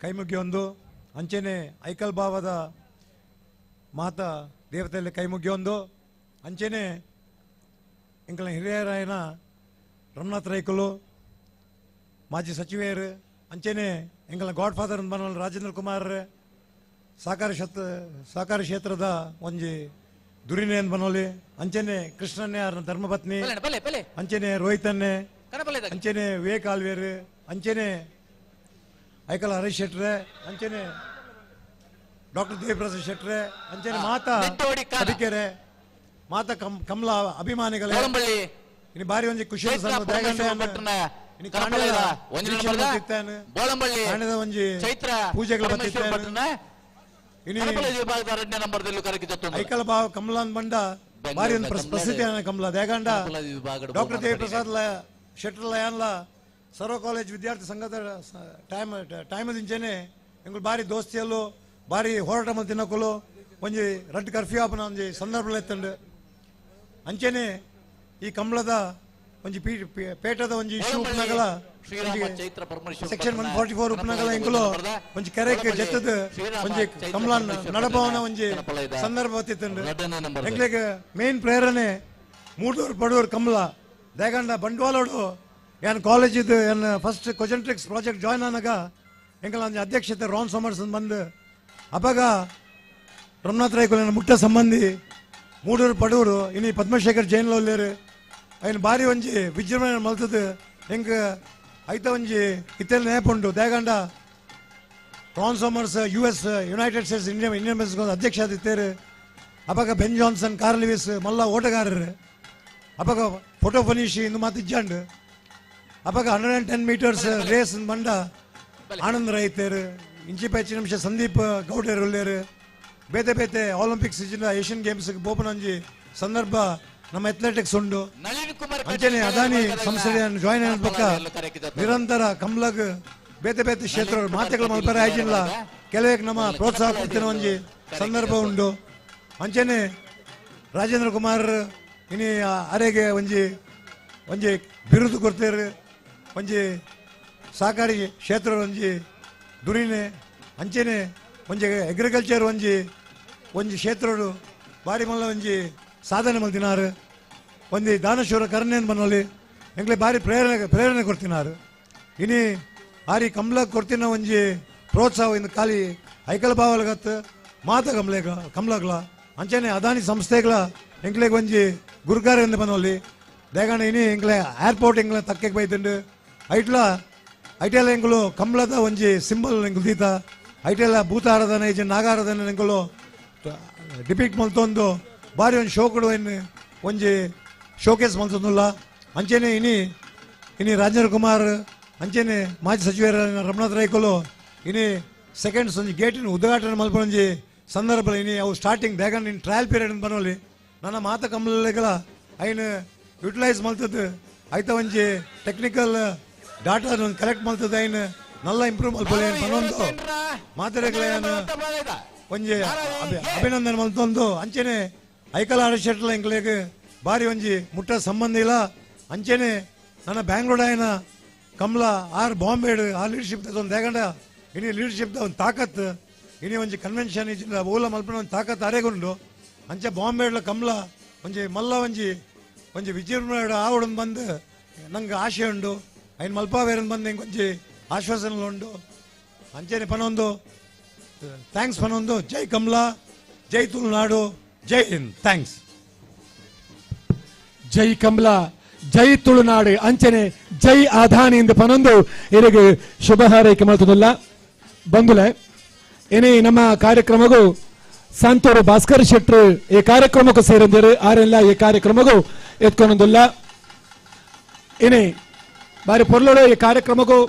ಕೈಮುಗಿಯೊಂದು ಅಂಚೆನೆ ಐಕಲ್ ಭಾವದ ಮಾತಾ ದೇವತೆಯಲ್ಲಿ ಕೈಮುಗಿಯೊಂದು ಅಂಚೆನೆ ಎಂಕಲ ಹಿರಿಯರಾಯನ ರಮನಾಥ್ ರೈಕುಲು ಮಾಜಿ ಸಚಿವೆಯರು ಅಂಚೆನೆ ಎಂಕಲ ಗಾಡ್ ಫಾದರ್ ಬನ್ನಲ್ ರಾಜೇಂದ್ರ ಕುಮಾರ್ ಸಹಕಾರ ಕ್ಷೇತ್ರದ ಒಂಜಿ ದುರಿನೇ ಬನ್ನೋಲಿ ಅಂಚೆನೆ ಕೃಷ್ಣನ್ನೇ ಅವರ ಧರ್ಮಪತ್ನಿ ಅಂಚೆನೆ ರೋಹಿತನ್ನೇ ಅಂಚೆನೆ ವಿವೇಕ್ ಆಲ್ವೇರು ಅಂಚೆನೆ ಐಕಲ್ ಹರೀಶ್ ಶೆಟ್ರೆ ಅಂಚೆನೆ ಡಾಕ್ಟರ್ ದೇವಪ್ರಸಾದ್ ಶೆಟ್ರೆ ಅಂಚೆನೆ ಮಾತಾ ಅಡಿಕೆರೆ ಮಾತಾ ಕಮಲ ಅಭಿಮಾನಿಗಳೇ ಇನ್ನು ಬಾರಿ ಒಂಜಿ ಖುಷಿ ಪೂಜೆಗಳ ಐಕಲ್ ಬಾವ ಕಮಲಾನ್ ಬಂಡ ಬಾರಿ ಒಂದು ಪ್ರಸಿದ್ಧಿ ಕಮಲ ದೇಗಂಡ ಡಾಕ್ಟರ್ ದೇವಪ್ರಸಾದ್ ಶೆಟ್ರ್ ಲಯಾನ್ಲ ಸರ್ವ ಕಾಲೇಜ್ ವಿದ್ಯಾರ್ಥಿ ಸಂಘದ ಟೈಮ್ ದಿಂಚೆನೆ ಎಂಗುಲು ಬಾರಿ ದೋಸ್ತಿಯಲ್ಲು ಬಾರಿ ಹೋರಾಟ ಮಲ್ತಿನಕುಲು ತಿನ್ನಕುಲು ಒಂಜಿ ರಡ್ಡ್ ಕರ್ಫ್ಯೂ ಆಪನ ಒಂಜಿ ಸಂದರ್ಭ ಎತ್ತಂಡು ಅಂಚೆನೆ ಈ ಕಮಲದ ಒಂಜಿ ಪೇಟದ ಒಂಜಿ ಇಶ್ಯೂ ಉಪ್ಪುನಗಲ ಸೆಕ್ಷನ್ 144 ಉಪ್ಪುನಗಲ ಎಂಕುಲು ಒಂಜಿ ಕೆರೆಕ್ ಜತ್ತದ ಒಂಜಿ ಕಮಲ ನಡಪವನ ಒಂಜಿ ಸಂದರ್ಭ ಬತ್ತಿತ್ತಂಡು. ಎಂಕ್ಲೆಗ್ ಮೇನ್ ಪ್ರೇರಣೆ ಮೂಡೂರು ಪಡೂರು ಕಮಲ ದೇಗಂಡ ಬಂಡವಾಳೋಡು ಯಾನ್ ಕಾಲೇಜ್ ಇದು ಏನ್ ಫಸ್ಟ್ ಕೊಜೆಂಟ್ರಿಕ್ಸ್ ಪ್ರಾಜೆಕ್ಟ್ ಜಾಯ್ನ್ ಆನಾಗ ಎಂಕಲ ಒಂಜಿ ಅಧ್ಯಕ್ಷತೆ ರಾನ್ ಸೋಮರ್ಸನ್ ಬಂದು ಅಪಗ ರಮನಾಥ್ ರೈಕುಲಿನ ಮುಟ್ಟ ಸಂಬಂಧಿ ಮೂಡೂರು ಪಡೂರು ಇನಿ ಪದ್ಮಶೇಖರ್ ಜೈನ್ ಲೋಲ್ಲೇರು ಐನ್ ಬಾರಿ ಒಂಜಿ ವಿಜೃಂಭಣೆ ಮಲ್ತದ ಎಂಕ್ ಐತ ಒಂಜಿ ಇತ್ತೆಲ್ಲ ನೇಪುಂಡು ದೇಗಂಡ Ron Somers U S United States Indian Indian ಅಧ್ಯಕ್ಷ ಆದಿತ್ತೇರು. ಅಪಗ ಬೆನ್ ಜಾನ್ಸನ್ ಕಾರ್ ಲಿವಿಸ್ ಮಲ್ಲ ಓಟಗಾರರು ಅಪಗ ಫೋಟೋ ಫಿನಿಶ್ ಇಂದು ಮಾತು ಇಜ್ಜಾಂಡ್ ಅಪಗ 110 ಮೀಟರ್ಸ್ ರೇಸ್ ಬಂಡ ಆನಂದ್ ರೈತರು ಇಂಚಿ ಪೆಚ್ಚು ನಿಮಿಷ ಸಂದೀಪ್ ಗೌಡರು ಉಳ್ಳೇರು ಬೇತೆ ಬೇತೆ ಒಲಿಂಪಿಕ್ಸ್ ಏಷ್ಯನ್ ಗೇಮ್ಸ್ ಬೋಪನಂಜಿ ಸಂದರ್ಭ ನಮ್ಮ ಅಥ್ಲೆಟಿಕ್ಸ್ ಉಂಡು. ಅಂಚನೆ ಅದಾನಿ ಸಂಸ್ಥೆಯನ್ನು ಜಾಯಿನ್ ಆಗಬೇಕ ನಿರಂತರ ಕಮ್ಲಗ್ ಬೇತೆ ಬೇತೆ ಕ್ಷೇತ್ರ ಮಾತೆಗಳ ಮಲ್ಪರ ಆಯ್ಜಿಲ್ಲ ಕೆಲವೇ ನಮ್ಮ ಪ್ರೋತ್ಸಾಹ ಕೊಡ್ತಿನ ಒಂಜಿ ಸಂದರ್ಭ ಉಂಡು. ಅಂಚನೆ ರಾಜೇಂದ್ರ ಕುಮಾರ್ ಇನಿ ಅರೆಗೆ ಒಂಜಿ ಒಂಜಿ ಬಿರುದು ಕೊಡ್ತೇರು ಒಂಜಿ ಸಹಕಾರಿ ಕ್ಷೇತ್ರ ಒಂಜಿ ದುರಿನೆ ಅಂಚನೆ ಒಂಜಿ ಅಗ್ರಿಕಲ್ಚರ್ ಒಂಜಿ ಒಂಜಿ ಕ್ಷೇತ್ರಡು ಬಾರಿ ಮಲ್ಲ ಒಂಜಿ ಸಾಧನೆ ಮಲ್ತಿನಾರು ಒಂಜಿ ದಾನಶೂರ ಕರ್ಣೇನು ಬನ್ನಲಿ ಎಂಗ್ಲೆ ಬಾರಿ ಪ್ರೇರಣೆ ಪ್ರೇರಣೆ ಕೊಡ್ತಿನಾರು. ಇನಿ ಆರಿ ಕಮ್ಲ ಕೊಡ್ತಿನ ಒಂಜಿ ಪ್ರೋತ್ಸಾಹ ಇನ್ನು ಖಾಲಿ ಐಕಲ್ ಬಾವಲ್ಗತ್ತು ಮಾತ ಕಮ್ಲೆ ಕಮ್ಲಗ್ಲ ಅಂಚನೆ ಅದಾನಿ ಸಂಸ್ಥೆಗಳ ಎಂಕ್ಲೆಗ್ ಒಂಜಿ ಗುರುಕಾರ ಎಂದು ಬನ್ನಲಿ ದೇಗಾಣ ಇನಿ ಎಂಕ್ಲೆ ಏರ್ಪೋರ್ಟ್ ಎಂಗ್ಲ ತಕ್ಕೆಗೆ ಬೈತುಂಡು ಐಟ್ಲ ಐಟೆಲ್ಲ ಎಂಕುಲು ಕಮ್ಲದ ಒಂಜಿ ಸಿಂಬಲ್ ಎಂಕುಲು ದೀತ ಐಟೆಲ್ಲ ಭೂತಾರಾಧನೆ ಇಜ್ಜಿ ನಾಗಾರಾಧನೆ ಎಂಕುಲು ಡಿಪಿಕ್ಟ್ ಮಲ್ತೊಂದು ಬಾರಿ ಒಂಜಿ ಶೋಕುಡು ಒಂಜಿ ಶೋಕೇಸ್ ಮಲ್ತೊಂದುಲ್ಲ. ಅಂಚನೆ ಇನಿ ಇನಿ ರಾಜೇಂದ್ರ ಕುಮಾರ್ ಅಂಚನೆ ಮಾಜಿ ಸಚಿವರ ರಮಣಾಥ್ ರೈಕುಲು ಇನಿ ಸೆಕೆಂಡ್ಸ್ ಒಂಜಿ ಗೇಟಿನ ಉದ್ಘಾಟನೆ ಮಲ್ಪೊಂಜಿ ಸಂದರ್ಭ ಇನಿ ಅವು ಸ್ಟಾರ್ಟಿಂಗ್ ಬೇಗ ನಿನ್ನ ಟ್ರಯಲ್ ಪೀರಿಯಡ್ ಬನ್ನೋಲಿ ನನ್ನ ಮಾತ ಕಮ್ಲಗಳ ಐನು ಯುಟಿಲೈಸ್ ಮಲ್ತದ್ದು ಐತ ಒಂಜಿ ಟೆಕ್ನಿಕಲ್ ಡಾಟಾ ಒಂದು ಕಲೆಕ್ಟ್ ಮಲ್ತದ ಐನು ನಲ್ಲ ಇಂಪ್ರೂವ್ ಮಲ್ಪೊಲಿ ಬನ್ನೊಂದು ಮಾತೆರೆಗಳ ಒಂಜಿ ಅಭಿನಂದನೆ ಮಲ್ತೊಂದು. ಅಂಚನೆ ಐಕಲ್ ಆಡ ಶೆಟ್ಲ ಎಂಕ್ಲೆಗ್ ಬಾರಿ ಒಂಜಿ ಮುಟ್ಟ ಸಂಬಂಧ ಇಲ್ಲ. ಅಂಚನೆ ನನ್ನ ಬ್ಯಾಂಗ್ಳೂರ್ ಆಯ್ನ ಕಮಲ ಆರ್ ಬಾಂಬೆಡ್ ಆ ಲೀಡರ್ಶಿಪ್ ಒಂದು ದೇಗಂಡ ಇನಿ ಲೀಡರ್ಶಿಪ್ ಒಂದು ತಾಕತ್ ಇನಿ ಒಂಜಿ ಕನ್ವೆನ್ಷನ್ ಇಜ್ಜಿಂಡ ಓಲ ಮಲ್ಪನ ಒಂದು ತಾಕತ್ ಅರೆಗುಂಡು. ಅಂಚೆ ಬಾಂಬೆಡ್ಲ ಕಮಲ ಒಂಜಿ ಮಲ್ಲ ಒಂಜಿ ಒಂಜಿ ವಿಜೃಂಭಣೆ ಆವಡನ್ ಬಂದು ನಂಗೆ ಆಶೆ ಉಂಡು ಐನ್ ಮಲ್ಪಾವೇರನ್ ಬಂದು ಹಿಂಗೆ ಒಂಜಿ ಆಶ್ವಾಸನೆ ಉಂಡು. ಅಂಚನೆ ಪನೊಂದು thanks ಪನೊಂದು ಜೈ ಕಮಲಾ ಜೈ ತುಳುನಾಡು ಜೈ ಹಿಂದ್ thanks. ಜೈ ಕಮಲಾ ಜೈ ತುಳುನಾಡು ಅಂಚನೆ ಜೈ ಆಧಾನಿ ಎಂದು ಪನೊಂದು ಇರಿಗೆ ಶುಭ ಹಾರೈಕೆ ಮಾಡ್ತದಲ್ಲ ಬಂಧುಲೆ. ಏನೇ ನಮ್ಮ ಕಾರ್ಯಕ್ರಮಗೂ ಸಂತೋರು ಭಾಸ್ಕರ್ ಶೆಟ್ರು ಈ ಕಾರ್ಯಕ್ರಮಕ್ಕೂ ಸೇರಂದಿರು ಆರೆಲ್ಲ ಈ ಕಾರ್ಯಕ್ರಮಕ್ಕೂ ಎತ್ಕೊಂಡೊಂದಿಲ್ಲ. ಏನೇ ಬಾರಿ ಪೊರ್ಲೋಡು ಈ ಕಾರ್ಯಕ್ರಮಕ್ಕೂ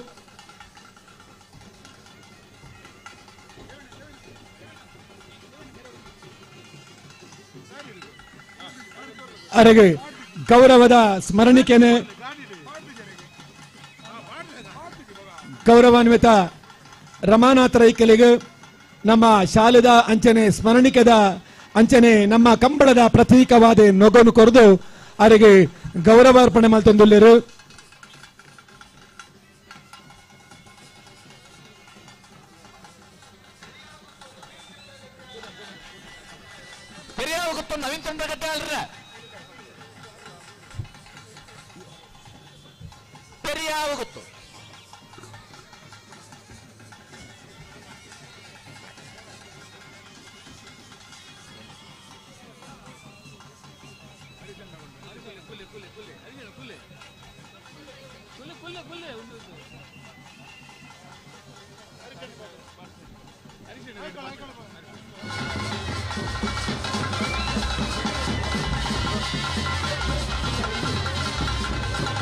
ಅರೆಗೆ ಗೌರವದ ಸ್ಮರಣಿಕೆನೆ ಗೌರವಾನ್ವಿತ ರಮಾನಾಥ ರೈಕಲಿಗೆ ನಮ್ಮ ಶಾಲೆದ ಅಂಚನೆ ಸ್ಮರಣಿಕೆದ ಅಂಚನೆ ನಮ್ಮ ಕಂಬಳದ ಪ್ರತೀಕವಾದ ನೊಗನು ಕೊರೆದು ಅವರಿಗೆ ಗೌರವಾರ್ಪಣೆ ಮಲ್ತೊಂದುಲ್ಲೆರು.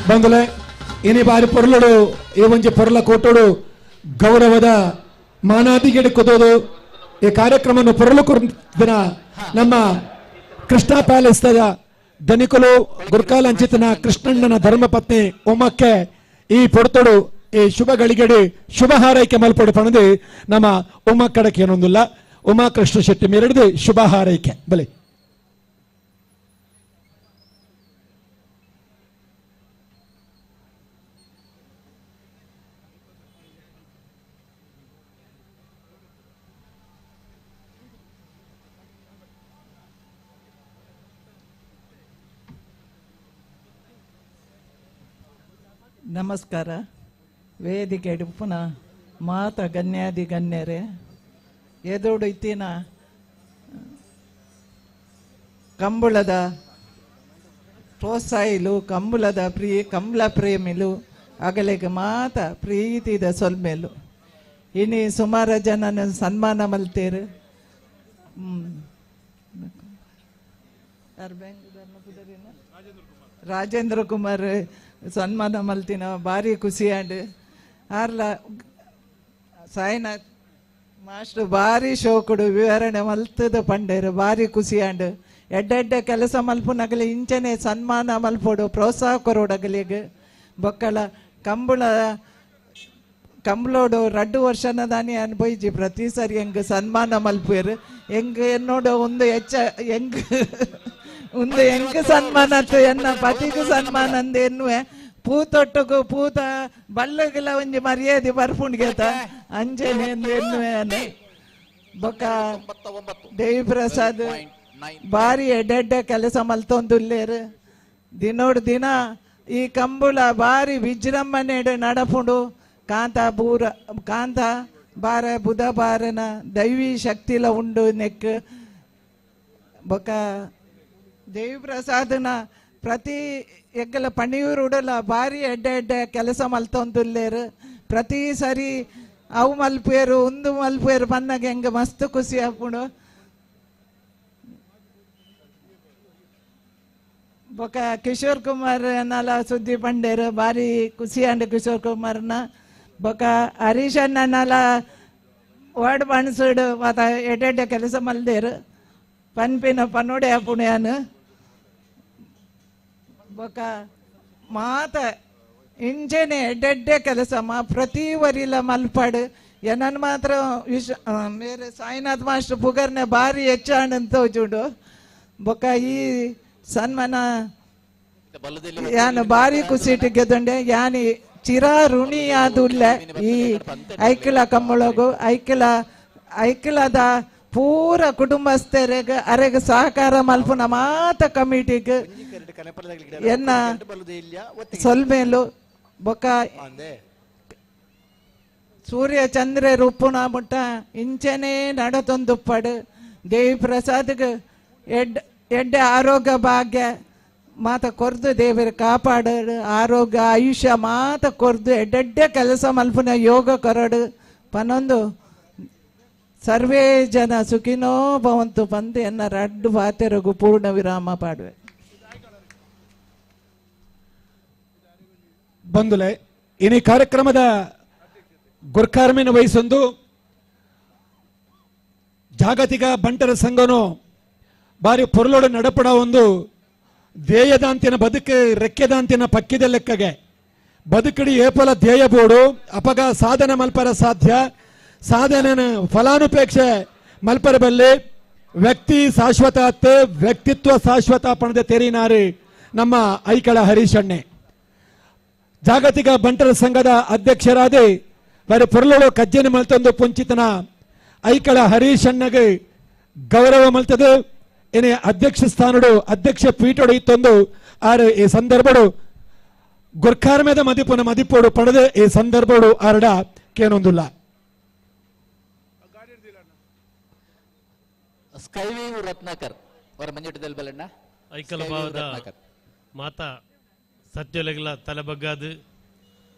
ಬಂಧುಲೆ ಇನಿ ಬಾರಿ ಪೊರ್ಲುಡು ಈ ಒಂಜಿ ಪೊರ್ಲ ಕೋಟೋಡು ಗೌರವದ ಮಾನಾದಿಗೆಡೆ ಕೊದೋದು ಈ ಕಾರ್ಯಕ್ರಮವನ್ನು ಪೊರಲು ದಿನ ನಮ್ಮ ಕೃಷ್ಣ ಪ್ಯಾಲೇಸ್ ಧನಿಕುಲು ಗುರ್ಕಾಲ ಅಂಚಿತನ ಕೃಷ್ಣಣ್ಣನ ಧರ್ಮಪತ್ನಿ ಉಮಕ್ಕೆ ಈ ಪೊರ್ತೋಡು ಈ ಶುಭ ಗಳಿಗೆಡೆ ಶುಭ ಹಾರೈಕೆ ಮಲ್ಪಡು ಪಣದು ನಮ್ಮ ಉಮ ಕಡಕ್ಕೆ ಏನೊಂದಿಲ್ಲ ಉಮಾ ಕೃಷ್ಣ ಶೆಟ್ಟಿ ಮೇರೆಡ್ದು ಶುಭ ಹಾರೈಕೆ ಬಲೆ. ನಮಸ್ಕಾರ. ವೇದಿಕೆ ಉಪ್ಪುನ ಮಾತ ಗಣ್ಯಾದಿ ಗಣ್ಯರೇ, ಎದುರು ಇತ್ತಿನ ಕಂಬಳದ ಪ್ರೋತ್ಸಾಹಿಲು, ಕಂಬಳದ ಕಂಬಳ ಪ್ರೇಮಿಲು, ಅಗಲಿಗೆ ಮಾತ ಪ್ರೀತಿದ ಸೊಲ್ಮೇಲು. ಇನಿ ಸುಮಾರು ಜನನ ಸನ್ಮಾನ ಮಲ್ತೇರು. ರಾಜೇಂದ್ರ ಕುಮಾರ್ ಸನ್ಮಾನ ಮಲ್ತಿನ ಭಾರಿ ಖುಷಿಯಾಂಡ್. ಆರ್ಲ ಸಾಯಿನಾಥ್ ಮಾಸ್ಟರ್ ಭಾರಿ ಶೋಕುಡು ವಿವರಣೆ ಮಲ್ತದ ಪಂಡೇರು ಭಾರಿ ಖುಷಿಯಾಂಡ್. ಎಡ್ಡೆಡ್ಡೆ ಕೆಲಸ ಮಲ್ಪುನಗಲಿ ಇಂಚನೆ ಸನ್ಮಾನ ಮಲ್ಪೊಡು ಪ್ರೋತ್ಸಾಹ ಕೊರೋಡಗಲಿಗೆ ಬೊಕ್ಕಳ ಕಂಬಳ ಕಂಬಳೋಡು ರಡ್ಡು ವರ್ಷನ ದಾನಿ ಅನ್ಬೋಯ್ಜಿ ಪ್ರತಿ ಸರಿ ಹೆಂಗ್ ಸನ್ಮಾನ ಮಲ್ಪೇರು ಹೆಂಗ್ ಎನ್ನೋಡು ಒಂದು ಹೆಚ್ಚ ಹೆಂಗ್ ಒಂದು ಹೆಂಗ್ ಸನ್ಮಾನ ಎನ್ನ ಪತಿಗೂ ಸನ್ಮಾನ ಅಂದ ಎನ್ನುವೆ ಪೂತೊಟ್ಟುಗು ಪೂತ ಬಲ್ಲಗಿಲ್ಲ ಒಂಜಿ ಮರ್ಯಾದೆ ಬರ್ಪುಂಡ್ಗೆತ ಅಂಜನೆ ಎನ್ನುವೆ. ಬೊಕ್ಕ ದೇವಿ ಪ್ರಸಾದ್ ಭಾರಿ ಎಡ್ಡೆಡ್ಡೆ ಕೆಲಸ ಮಲ್ತೊಂದುಲ್ಲೇರು. ದಿನೋಡು ದಿನ ಈ ಕಂಬುಳ ಭಾರಿ ವಿಜೃಂಭಣೆ ನಡಪುಂಡು. ಕಾಂತ ಬೂರ ಕಾಂತ ಬಾರ ಬುಧ ಬಾರನ ದೈವಿ ಶಕ್ತಿಲ ಉಂಡು ನೆಕ್. ಬೊಕ್ಕ ದೇವಿ ಪ್ರಸಾದನ ಪ್ರತಿ ಎಗ್ಗಲ ಪಣಿಯೂರು ಉಡಲ ಭಾರಿ ಎಡ್ಡೆ ಎಡ್ಡೆ ಕೆಲಸ ಮಲ್ತೊಂದುಲ್ಲೇರು. ಪ್ರತಿ ಸರಿ ಅವು ಮಲ್ಪೇರು ಉಂದು ಮಲ್ಪೇರು ಪನ್ನಾಗ ಹೆಂಗೆ ಮಸ್ತ್ ಖುಷಿ ಆಪುಂಡು. ಬೊಕ್ಕ ಕಿಶೋರ್ ಕುಮಾರ್ ನಲ ಸುದ್ದಿ ಪಂಡೇರು ಭಾರಿ ಖುಷಿ ಅಂಡ್ ಕಿಶೋರ್ ಕುಮಾರ್ನ. ಬೊಕ್ಕ ಹರೀಶ್ ಅಣ್ಣನಲ ವಾರ್ಡ್ ಬಣ್ಸುಡು ಮಾತ ಎಡ್ಡೆಡ್ಡೆ ಕೆಲಸ ಮಲ್ದೇರು ಪನ್ಪಿನ ಪನ್ನೋಡೆ ಆಪುಣ್ಯಾನು. ಬೊಕ್ಕ ಮಾತ ಇಂಚೆನೆ ಎಡ್ಡೆಡ್ಡೆ ಕೆಲಸ ಮಾ ಪ್ರತಿ ವರಿಲ ಮಲ್ಪಾಡು. ಏನನ್ ಮಾತ್ರ ವಿಶ್ ಮೇರೆ ಸಾಯಿನಾಥ್ ಮಾಸ್ಟರ್ ಪುಗರ್ನೆ ಭಾರಿ ಹೆಚ್ಚಾಂಡ್ ತೋಜುಂಡು. ಬೊಕ್ಕ ಈ ಸನ್ಮಾನ ಯಾನು ಭಾರಿ ಖುಷಿ ಗೆದ್ದಂಡೆ. ಯಾನಿ ಚಿರ ಋಣಿಯಾದುಲ್ಲ ಈ ಐಕ್ಲ ಕಂಬಳಗು ಐಕ್ಲ ಐಕ್ಲದ ಪೂರ ಕುಟುಂಬಸ್ಥರಿಗೆ ಅರೆಗೆ ಸಹಕಾರ ಮಲ್ಪುನ ಮಾತ ಕಮಿಟಿಗೆ ಎನ್ನ ಸೊಲ್ಮೇಲು. ಬೊಕ್ಕ ಸೂರ್ಯ ಚಂದ್ರ ರೂಪುಣ ಮುಟ್ಟ ಇಂಚನೇ ನಡತೊಂದುಪ್ಪಡು. ದೇವಿ ಪ್ರಸಾದ್ಗೆ ಎಡ್ ಎಡ್ಡೆ ಆರೋಗ್ಯ ಭಾಗ್ಯ ಮಾತ ಕೊರ್ದು ದೇವರು ಕಾಪಾಡು ಆರೋಗ್ಯ ಆಯುಷ್ಯ ಮಾತ ಕೊರ್ದು ಎಡ್ಡೆಡ್ಡೆ ಕೆಲಸ ಮಲ್ಪುನ ಯೋಗ ಕೊರಡು ಪನ್ನೊಂದು ಸರ್ವೇ ಜನ ಸುಖಿನೋ ಭವಂತು ಬಂದು ಎನ್ನ ರಡ್ಡು ಬಾತೆರಗು ಪೂರ್ಣ ವಿರಾಮ ಪಾಡುವೆ. ಬಂದುಲೆ ಇನಿ ಕಾರ್ಯಕ್ರಮದ ಗುರ್ಕಾರ್ಮಿನ ವಹಿಸೊಂದು ಜಾಗತಿಕ ಬಂಟರ ಸಂಘನು ಬಾರಿ ಪೊರ್ಲೋಡು ನಡಪಡ ಒಂದು ಧ್ಯೇಯದಾಂತಿನ ಬದುಕು ರೆಕ್ಕೆದಾಂತಿನ ಪಕ್ಕಿದ ಲೆಕ್ಕಗೆ ಬದುಕಡಿ ಏಪಲ ಧ್ಯೇಯ ಬೋಡು ಅಪಗ ಸಾಧನೆ ಮಲ್ಪರ ಸಾಧ್ಯ ಸಾಧನೆ ಫಲಾನುಪೇಕ್ಷೆ ಮಲ್ಪರ ಬಲ್ಲಿ ವ್ಯಕ್ತಿ ಶಾಶ್ವತ ಅತ್ತೆ ವ್ಯಕ್ತಿತ್ವ ಶಾಶ್ವತ ಪಣದ ತೆರಿನಾರಿ ನಮ್ಮ ಐಕಳ ಹರೀಶಣ್ಣೆ. ಜಾಗತಿಕ ಬಂಟರ ಸಂಘದ ಅಧ್ಯಕ್ಷರಾದ ಬರಿ ಪೊರ್ಲೋಡು ಕಜ್ಜನ ಮಲ್ತೊಂದು ಪುಂಚಿತನ ಐಕಳ ಹರೀಶಣ್ಣಗೆ ಗೌರವ ಮಲ್ತದು. ಏನೇ ಅಧ್ಯಕ್ಷ ಸ್ಥಾನಡು ಅಧ್ಯಕ್ಷ ಪೀಠಡು ಇತ್ತೊಂದು ಆರು ಈ ಸಂದರ್ಭಡು ಗುರ್ಕಾರ್ಮೆದ ಮದಿಪುನ ಮದಿಪೋಡು ಪಡೆದು ಈ ಸಂದರ್ಭಡು ಆರಡ ಕೇನೊಂದುಲ್ಲ. ಸ್ಕೈವೇವ್ ರತ್ನಾಕರ್ ಅವರ ಮಂಜುಟದಲ್ಲಿ ಬಲಣ್ಣ ಐಕಲ ಭಾವದ ಮಾತಾ ಸತ್ಯೊಲೆಗಲ ತಲೆಬಗ್ಗಾದು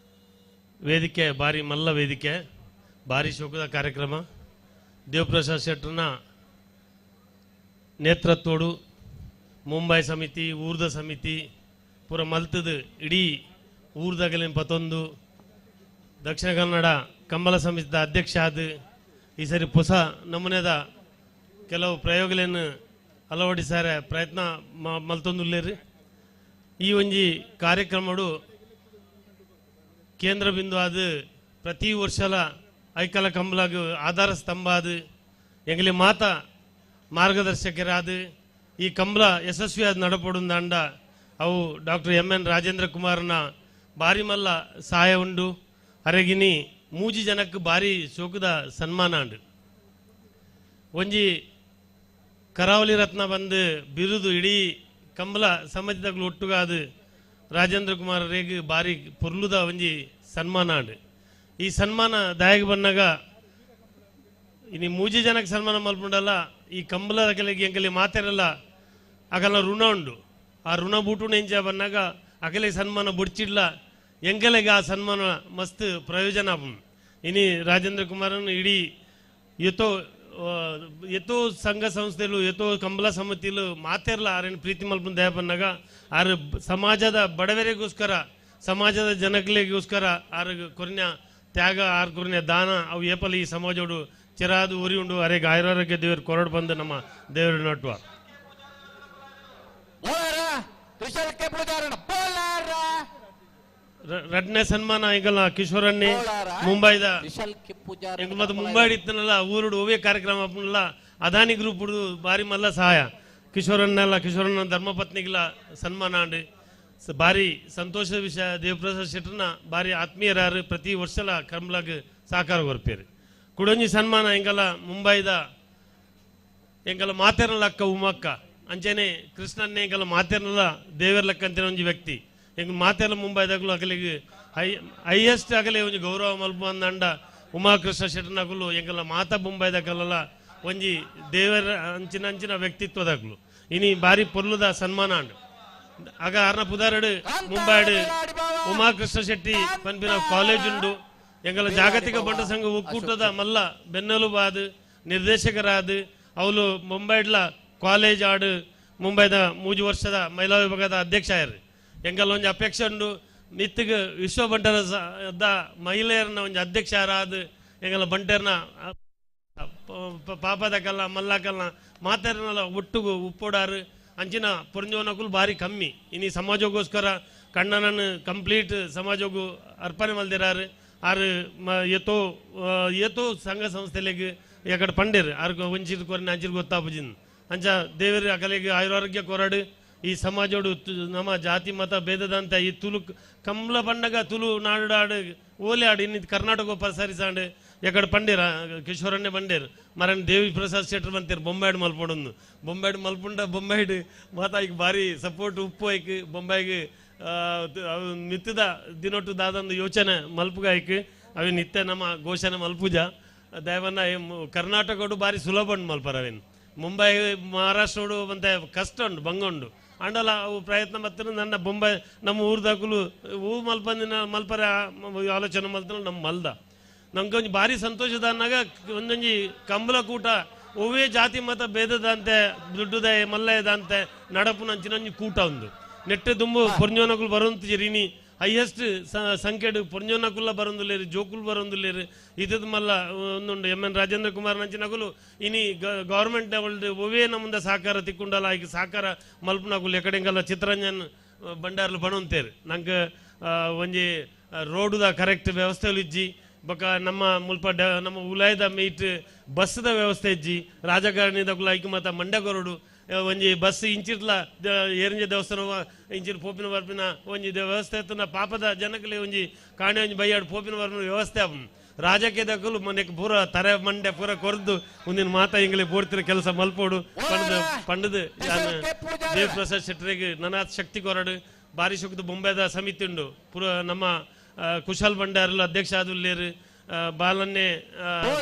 ವೇದಿಕೆ ಭಾರಿ ಮಲ್ಲ ವೇದಿಕೆ ಭಾರಿ ಶೋಕದ ಕಾರ್ಯಕ್ರಮ. ದೇವಪ್ರಸಾದ್ ಶೆಟ್ಟರ್ನ ನೇತೃತ್ವಡು ಮುಂಬೈ ಸಮಿತಿ ಊರ್ದ ಸಮಿತಿ ಪೂರ ಮಲ್ತದು ಇಡೀ ಊರ್ದಗಲಿನ ಪತ್ತೊಂದು ದಕ್ಷಿಣ ಕನ್ನಡ ಕಂಬಳ ಸಮಿತಿದ ಅಧ್ಯಕ್ಷ ಆದ ಈ ಸರಿ ಹೊಸ ನಮೂನೆದ ಕೆಲವು ಪ್ರಯೋಗಗಳನ್ನು ಅಳವಡಿಸಾರೆ ಪ್ರಯತ್ನ ಮಲ್ತೊಂದುಲ್ಲೇರಿ. ಈ ಒಂಜಿ ಕಾರ್ಯಕ್ರಮಡು ಕೇಂದ್ರ ಬಿಂದು ಆದ ಪ್ರತಿ ವರ್ಷಲ ಐಕಲ ಕಂಬಲಾಗ ಆಧಾರ ಸ್ತಂಭ ಆದ ಎಂಗಲಿ ಮಾತಾ ಮಾರ್ಗದರ್ಶಕರಾದ ಈ ಕಂಬಳ ಯಶಸ್ವಿಯಾದ ನಡಪಡುಂದಾಂಡ ಅವು ಡಾಕ್ಟರ್ ಎಂ ಎನ್ ರಾಜೇಂದ್ರ ಕುಮಾರ್ನ ಭಾರಿ ಮಲ್ಲ ಸಹಾಯ ಉಂಡು. ಅರೆಗಿನಿ ಮೂಜಿ ಜನಕ್ಕೆ ಭಾರಿ ಶೋಕದ ಸನ್ಮಾನ ಉಂಡು. ಒಂಜಿ ಕರಾವಳಿ ರತ್ನ ಬಂದು ಬಿರುದು ಇಡೀ ಕಂಬಳ ಸಮಾಜದಾಗಲು ಒಟ್ಟುಗಾದ ರಾಜೇಂದ್ರ ಕುಮಾರ್ ರೇಗ್ ಭಾರಿ ಪೊರ್ಲುದ ಒಂಜಿ ಸನ್ಮಾನ ಉಂಡು. ಈ ಸನ್ಮಾನ ದಾಯಕ ಬಂದಾಗ ಇನ್ನು ಮೂಜಿ ಜನಕ್ಕೆ ಸನ್ಮಾನ ಮಲ್ಪುಂಡಲ್ಲ ಈ ಕಂಬಳದ ಕೆಲಗೆ ಎಂಕಲಿ ಮಾತಾರಲ್ಲ ಅಗಲ ಋಣ ಉಂಡು. ಆ ಋಣ ಬೂಟು ಎಂಚ ಬಂದಾಗ ಅಗಲೆ ಸನ್ಮಾನ ಬುಡ್ಚಿಡ್ಲ ಎಂಕಲೆಗೆ ಆ ಸನ್ಮಾನ ಮಸ್ತ್ ಪ್ರಯೋಜನ. ಇನಿ ರಾಜೇಂದ್ರ ಕುಮಾರನ್ ಇಡೀ ಇವತ್ತು ಎತ್ತೋ ಸಂಘ ಸಂಸ್ಥೆಲು ಎತ್ತೋ ಕಂಬಳ ಸಮಿತಿಲು ಮಾತೆರ್ಲ ಆರೇನು ಪ್ರೀತಿ ಮಲ್ಪನ ದಯಪನ್ನಾಗ ಆರು ಸಮಾಜದ ಬಡವರಿಗೋಸ್ಕರ ಸಮಾಜದ ಜನಗಳಿಗೋಸ್ಕರ ಆರು ಕೊರಿನ ತ್ಯಾಗ ಆರು ಕೊರಿನ ದಾನ ಅವು ಏಪಲ್ ಈ ಸಮಾಜೋಡು ಚಿರಾದು ಉರಿ ಉಂಡು ಅರೆ ಆಯುರಾರೋಗ್ಯ ದೇವರು ಕೊರಡು ಬಂದು ನಮ್ಮ ದೇವರು ನಟ್ಟುವ. ರಡ್ನೇ ಸನ್ಮಾನ ಈಗಲ್ಲ ಕಿಶೋರನ್ನೇ ಮುಂಬೈದ ಮತ್ತೆ ಮುಂಬೈ ಇತ್ತನಲ್ಲ ಊರುಡು ಒವೇ ಕಾರ್ಯಕ್ರಮ ಅಪ್ಪನಲ್ಲ ಅದಾನಿ ಗ್ರೂಪ್ ಬಾರಿ ಮಲ್ಲ ಸಹಾಯ ಕಿಶೋರನ್ನೆಲ್ಲ ಕಿಶೋರನ್ನ ಧರ್ಮಪತ್ನಿಗೆಲ್ಲ ಸನ್ಮಾನ ಅಂಡು ಭಾರಿ ಸಂತೋಷದ ವಿಷಯ. ದೇವಪ್ರಸಾದ್ ಶೆಟ್ಟರ್ನ ಭಾರಿ ಆತ್ಮೀಯರಾರು ಪ್ರತಿ ವರ್ಷಲ ಕರ್ಮಲಾಗ ಸಹಕಾರ ಕೊರ್ಪೇರು. ಕುಡೊಂಜಿ ಸನ್ಮಾನ ಎಂಗಲ್ಲ ಮುಂಬೈದ ಎಂಗಲ್ಲ ಮಾತೇರಲ್ಲ ಅಕ್ಕ ಉಮಕ್ಕ ಅಂಚೆನೆ ಕೃಷ್ಣನ್ನೇ ಎಂಗಲ್ಲ ಮಾತೇರಲ್ಲ ದೇವರ್ಲಕ್ಕ ಅಂತಾನೆ ಒಂಜಿ ವ್ಯಕ್ತಿ ಎಂಗ್ ಮಾತೆಲ್ಲ ಮುಂಬೈದಾಗಲೂ ಅಗಲಿಗೆ ಹೈಯೆಸ್ಟ್ ಆಗಲಿ ಒಂಜಿ ಗೌರವ ಮಲ್ಪ ಅಂದಂಡ ಉಮಾಕೃಷ್ಣ ಶೆಟ್ಟರ್ನಗಲು ಎಂಗಲ್ಲ ಮಾತಾ ಮುಂಬೈದಾಗಲ್ಲ ಒಂಜಿ ದೇವರ ಅಂಚಿನ ಅಂಚಿನ ವ್ಯಕ್ತಿತ್ವದಾಗಲು ಇನಿ ಭಾರಿ ಪೊರ್ಲುದ ಸನ್ಮಾನ ಅಂಡು. ಆಗ ಅರ್ನ ಪುದಾರಡು ಮುಂಬೈಡು ಉಮಾಕೃಷ್ಣ ಶೆಟ್ಟಿ ಪನ್ಪಿನ ಕಾಲೇಜ್ ಉಂಡು ಎಂಗಲ ಜಾಗತಿಕ ಬಂಟ ಸಂಘ ಒಕ್ಕೂಟದ ಮಲ್ಲ ಬೆನ್ನೆಲುಬಾದ ನಿರ್ದೇಶಕರಾದ ಅವಳು ಮುಂಬೈಡ್ಲ ಕಾಲೇಜ್ ಆಡು ಮುಂಬೈದ 3 ವರ್ಷದ ಮಹಿಳಾ ವಿಭಾಗದ ಅಧ್ಯಕ್ಷ ಆಯ್ರು. ಎಂಗಲ್ ಒಂಜಿ ಅಪೇಕ್ಷೆ ಉಂಡು ನಿತ್ತಿಗೆ ವಿಶ್ವ ಬಂಟರ ಮಹಿಳೆಯರನ್ನ ಒಂಜಿ ಅಧ್ಯಕ್ಷರಾದ ಎಂಗಲ ಬಂಟರ್ನ ಪಾಪದಕಲ್ಲ ಮಲ್ಲಕಲ್ಲ ಮಾತಾರನಲ್ಲ ಒಟ್ಟುಗು ಉಪ್ಪೋಡಾರು ಅಂಚಿನ ಪುರಂಜೋನಕುಲು ಭಾರಿ ಕಮ್ಮಿ. ಇನಿ ಸಮಾಜಕ್ಕೋಸ್ಕರ ಕಣ್ಣನನ್ನು ಕಂಪ್ಲೀಟ್ ಸಮಾಜಕ್ಕೂ ಅರ್ಪಣೆ ಮಲ್ದಿರಾರು ಆರು ಏತೋ ಏತೋ ಸಂಘ ಸಂಸ್ಥೆಲೆಗ್ ಎಕಡೆ ಪಂಡೇರು ಆರು ಒಂಚಿರು ಕೊರಿನ ಅಂಚಿರು ಗೊತ್ತಾಪುಜಿನ್ ಅಂಚ ದೇವರು ಅಕಲೆಗೆ ಆಯುರಾರೋಗ್ಯ ಕೊರಡು ಈ ಸಮಾಜೋಡು ನಮ್ಮ ಜಾತಿ ಮತ ಭೇದದಂತ ಈ ತುಳು ಕಂಬಳ ಪಂಡಗ ತುಳು ನಾಡು ಓಲೆ ಆಡು ಇನ್ನು ಕರ್ನಾಟಕ ಪಸರಿಸಾಂಡು ಎಕಡೆ ಪಂಡೇರ ಕಿಶೋರನ್ನೇ ಬಂಡೇರು ಮರನ್ ದೇವಿ ಪ್ರಸಾದ್ ಶೆಟ್ಟರ್ ಬಂತೀರು ಬೊಂಬಾಯ್ಡು ಮಲ್ಪೊಡೊಂದು ಬೊಂಬಾಯ್ಡು ಮಲ್ಪುಂಡ ಬೊಂಬಾಯ್ಡು ಮಾತಾಯಿಗೆ ಭಾರಿ ಸಪೋರ್ಟ್ ಉಪ್ಪು ಐಕ್ ಬೊಂಬಾಯಿಗೆ ಮಿತ್ತದ ದಿನೊಟ್ಟು ದಾದಂದು ಯೋಚನೆ ಮಲ್ಪುಗಾಯ್ಕ್ ಅವಿ ನಿತ್ಯ ನಮ್ಮ ಘೋಷಣೆ ಮಲ್ಪುಜ ದಯವನ್ನ ಕರ್ನಾಟಕಡು ಭಾರಿ ಸುಲಭ ಉಂಡು ಮಲ್ಪರ ಅವೇನು ಮುಂಬೈ ಮಹಾರಾಷ್ಟ್ರಡು ಮತ್ತೆ ಕಷ್ಟ ಉಂಡು ಬಂಗ ಉಂಡು ಅಂಡಲ ಅವು ಪ್ರಯತ್ನ ಮತ್ತೆ ನನ್ನ ಬೊಂಬೈ ನಮ್ಮ ಊರ್ದಾಕಲು ಹೂ ಮಲ್ಪಂದಿನ ಮಲ್ಪರ ಆಲೋಚನೆ ಮಲ್ತನ ನಮ್ಮ ಮಲ್ದ ನಮ್ಗೆ ಒಂಜಿ ಭಾರಿ ಸಂತೋಷದ ಅನ್ನಾಗ ಒಂದೊಂಜಿ ಕಂಬಳ ಕೂಟ ಒವ್ವೇ ಜಾತಿ ಮತ ಭೇದದಂತೆ ದುಡ್ಡುದ ಮಲ್ಲಯದಂತೆ ನಡಪುನಂಚಿನೊಂಜಿ ಕೂಟ ಒಂದು ನೆಟ್ಟು ದುಂಬು ಪೊರ್ಂಜೋನಕುಲು ಬರೋಂತಿಜಿ ಇನಿ ಹೈಯೆಸ್ಟ್ ಸಂಖ್ಯೆಡ್ ಪೊರ್ಂಜೋನಕುಲ್ಲ ಬರೋಂದುಲ್ಲೇರು ಜೋಕುಲು ಬರೋಂದುಲ್ಲೇರು ಇದ್ದದ ಮಲ್ಲ ಒಂದುಂಡು ಎಂ ಎನ್ ರಾಜೇಂದ್ರ ಕುಮಾರ್ ನಂಚಿನಕುಲು ಇನಿ ಗೌರ್ಮೆಂಟ್ ಒವ್ವೇ ನಮ್ಮುಂದ ಸಹಕಾರ ತಿಕ್ಕೊಂಡಲ್ಲ ಈಗ ಸಹಕಾರ ಮಲ್ಪುನಕುಲು ಎಕಡೆಂಗಲ್ಲ ಚಿತ್ತರಂಜನ್ ಬಂಡಾರ್ಲು ಬಣಂತೇರು ನಂಗೆ ಒಂಜಿ ರೋಡುದ ಕರೆಕ್ಟ್ ವ್ಯವಸ್ಥೆ ಇಜ್ಜಿ ಬೊಕ ನಮ್ಮ ಮುಲ್ಪ ನಮ್ಮ ಉಲಾಯದ ಮೀಟ್ ಬಸ್ದ ವ್ಯವಸ್ಥೆ ಇಜ್ಜಿ ರಾಜಕಾರಣಿದಕುಲು ಐಕ್ ಮಾತ ಮಂಡ್ಯ ಕೊರಡು ಒಂಜಿ ಬಸ್ ಇಂಚಿರ್ಲ ಏರಿಂಜ ದೇವಸ್ಥಾನ ಇಂಚಿರ್ ಪೋಪಿನ ಬರ್ಪಿನ ಒಂಜಿ ವ್ಯವಸ್ಥೆ ಇತ್ತುನ ಪಾಪದ ಜನಕಲಿ ಒಂಜಿ ಕಾಣೆ ಒಂಜಿ ಬೈಯಾಡು ಪೋಪಿನ ಬರ್ಪಿನ ವ್ಯವಸ್ಥೆ ಆಪುಂಡು ರಾಜಕೀಯದಕುಲು ಮೊನ್ನೆಕ್ ಪೂರ ತರೆ ಮಂಡೆ ಪೂರ ಕೊರ್ದು ಒಂದಿನ ಮಾತಾ ಇಂಗ್ಲಿ ಬೋಡ್ತಿರ ಕೆಲಸ ಮಲ್ಪೋಡು ಪಂಡದು ಪಂಡದು ದೇವಪ್ರಸಾದ್ ಶೆಟ್ಟರಿಗೆ ನನಾತ್ ಶಕ್ತಿ ಕೊರಡು ಭಾರಿ ಶಕ್ತಿ ಬೊಂಬೆದ ಸಮಿತಿ ಉಂಡು ಪೂರ ನಮ್ಮ ಕುಶಾಲ್ ಭಂಡಾರ್ಲು ಅಧ್ಯಕ್ಷ ಆದುಲ್ಲೇರು ಬಾಲನ್ನೇ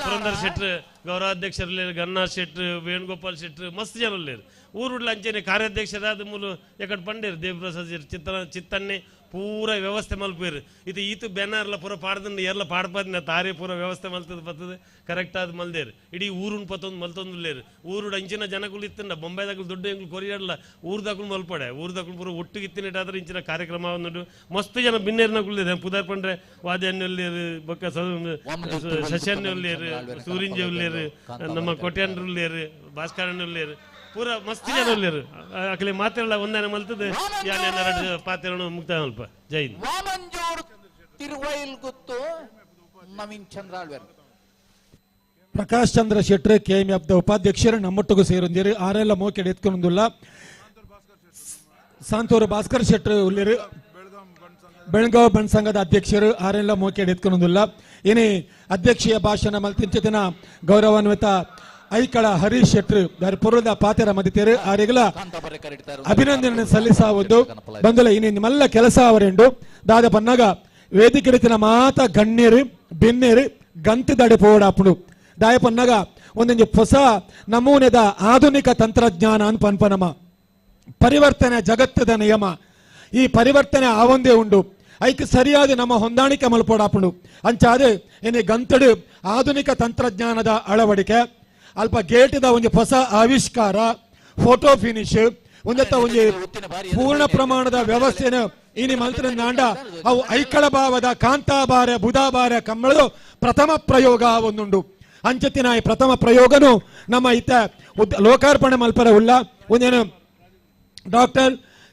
ಪುರಂದರ್ ಶೆಟ್ರು ಗೌರವಾಧ್ಯಕ್ಷರು ಗನ್ನಾಥ್ ಶೆಟ್ರು ವೇಣುಗೋಪಾಲ್ ಶೆಟ್ರು ಮಸ್ತ್ ಜನ ಉಲ್ಲೇರು ಊರುಡ್ಲ ಅಂಚೆನೆ ಕಾರ್ಯಾಧ್ಯಕ್ಷರಾದ ಮೂಲು ಎಕಡೆ ಪಂಡೇರು ದೇವಪ್ರಸಾದ್ ಚಿತ್ತನ್ನೇ ಪೂರ ವ್ಯವಸ್ಥೆ ಮಲ್ಪೇರು ಇದು ಈತು ಬ್ಯಾನರ್ಲ ಪೂರ ಪಾಡ್ದಂಡು ಎರ್ಲ ಪಾಡ್ಪದಿನ ತಾರೇ ಪೂರ ವ್ಯವಸ್ಥೆ ಮಲ್ತದ ಬರ್ತದೆ ಕರೆಕ್ಟ್ ಆದ ಮಲ್ದೇರು ಇಡೀ ಊರುನ್ ಪತ್ತೊಂದು ಮಲ್ತೊಂದುಲ್ಲೇರು ಊರುಡು ಅಂಚಿನ ಜನಗಳು ಇತ್ತಂಡ ಬೊಂಬೈದಾಗಲು ದೊಡ್ಡ ಎಂಗ್ಲು ಕೊರಿಯಡ್ಲ ಊರ್ದಾಕಲು ಮಲ್ಪಡೆ ಊರ್ದಾಕಲು ಪೂರ ಒಟ್ಟಿಗೆ ಇತ್ತಿನಿಟ್ಟಾದ್ರೆ ಇಂಚಿನ ಕಾರ್ಯಕ್ರಮ ಒಂದು ಮಸ್ತ್ ಜನ ಬಿನ್ನೇರ್ನಗುಲ್ಲೇರು ಪುದಾರ್ ಪಂಡ್ರೆ ವಾದ್ಯನ್ನುಲ್ಲೇರು ಬೊಕ್ಕ ಶಶನ್ನುಲ್ಲೇರು ಸೂರಿಂಜೆ ಉಲ್ಲೇರು ನಮ್ಮ ಕೊಟ್ಯಾನ್ರುಲ್ಲೇರು ಭಾಸ್ಕರನ್ನುಲ್ಲೇರು ಪೂರ ಮಸ್ತ್ ಜನ ಉಲ್ಲೇರು ಅಕಲೆ ಮಾತೆಲ್ಲ ಒಂದನೆ ಮಲ್ತದೆ ಯಾನೇನಾರ ಪಾತ್ರನು ಮುಕ್ತಾಯ ಮಲ್ಪ. ಜೈ ಹಿಂದ್. ವಾಮಂಜೂರ್ ತಿರುವೈಲ್ ಗುತ್ತು ನವೀನ್ ಚಂದ್ರಾಳ್ವೆರ್ ಪ್ರಕಾಶ್ ಚಂದ್ರ ಶೆಟ್ಟರ್ ಕೆಎಂಎಫ್ ಉಪಾಧ್ಯಕ್ಷರು ನಮ್ಮೊಟ್ಟಿಗೂ ಸೇರೊಂದಿರು ಆರೆಲ್ಲ ಮೋಕೆಡ್ ಎತ್ಕೊಂಡುಲ್ಲ ಸಾಂತೂರು ಭಾಸ್ಕರ್ ಶೆಟ್ಟರ್ ಉಲ್ಲೇರು ಬೆಳಗಾವ್ ಬಣ್ ಸಂಘದ ಅಧ್ಯಕ್ಷರು ಆರೆಲ್ಲ ಮೋಕೆಡ್ ಎತ್ಕೊಂಡುಲ್ಲ ಏನೇ ಅಧ್ಯಕ್ಷೀಯ ಭಾಷಣ ಮಲ್ತಿಂಚಿನ ಗೌರವಾನ್ವಿತ ಐಕಳ ಹರೀಶ್ ಶೆಟ್ಟರ್ ದಾರಿ ಪೂರ್ವದ ಪಾತೆರ ಮದಿತೇರು ಆರೆಗಲ ಅಭಿನಂದನೆ ಸಲ್ಲಿಸಾವದ್ದು ಬಂದಲ ಇನಿ ನಿಮ್ಮೆಲ್ಲ ಕೆಲಸ ಅವರೆಂಡು ದಾದ ಪನ್ನಾಗ ವೇದಿಕೆಡಿತಿನ ಮಾತ ಗಣ್ಯರು ಬೆನ್ನೇರು ಗಂತು ದಡೆ ಪೋಡಾಪುಡು ದಾಯ ಪನ್ನಾಗ ಒಂದೊಂಜಿ ಹೊಸ ನಮೂನೆದ ಆಧುನಿಕ ತಂತ್ರಜ್ಞಾನ ಅನ್ ಪನ್ಪನಮ ಪರಿವರ್ತನೆ ಜಗತ್ತದ ನಿಯಮ ಈ ಪರಿವರ್ತನೆ ಆವಂದೇ ಉಂಡು ಐಕ್ ಸರಿಯಾದ ನಮ್ಮ ಹೊಂದಾಣಿಕೆ ಮಲ್ಪೋಡಾಪುಂಡು ಅಂಚಾದ ಏನೇ ಗಂತಡು ಆಧುನಿಕ ತಂತ್ರಜ್ಞಾನದ ಅಳವಡಿಕೆ ಅಲ್ಪ ಗೇಟ್ದ ಒಂಜಿ ಹೊಸ ಆವಿಷ್ಕಾರ ಫೋಟೋ ಫಿನಿಶ್ ಒಂದತ್ತ ಒಂಜಿ ಪೂರ್ಣ ಪ್ರಮಾಣದ ವ್ಯವಸ್ಥೆನ ಇನಿ ಮಂತ್ರ ನಾಂಡ ಅವು ಐಕಳ ಭಾವದ ಕಾಂತಾಬಾರೆ ಬುಧಾಬಾರೆ ಕಂಬಳದು ಪ್ರಥಮ ಪ್ರಯೋಗ ಒಂದುಂಡು ಅಂಚತ್ತಿನ ಈ ಪ್ರಥಮ ಪ್ರಯೋಗನು ನಮ್ಮ ಇತ್ತ ಲೋಕಾರ್ಪಣೆ ಮಲ್ಪರ ಉಲ್ಲ ಒಂದೇನು doctor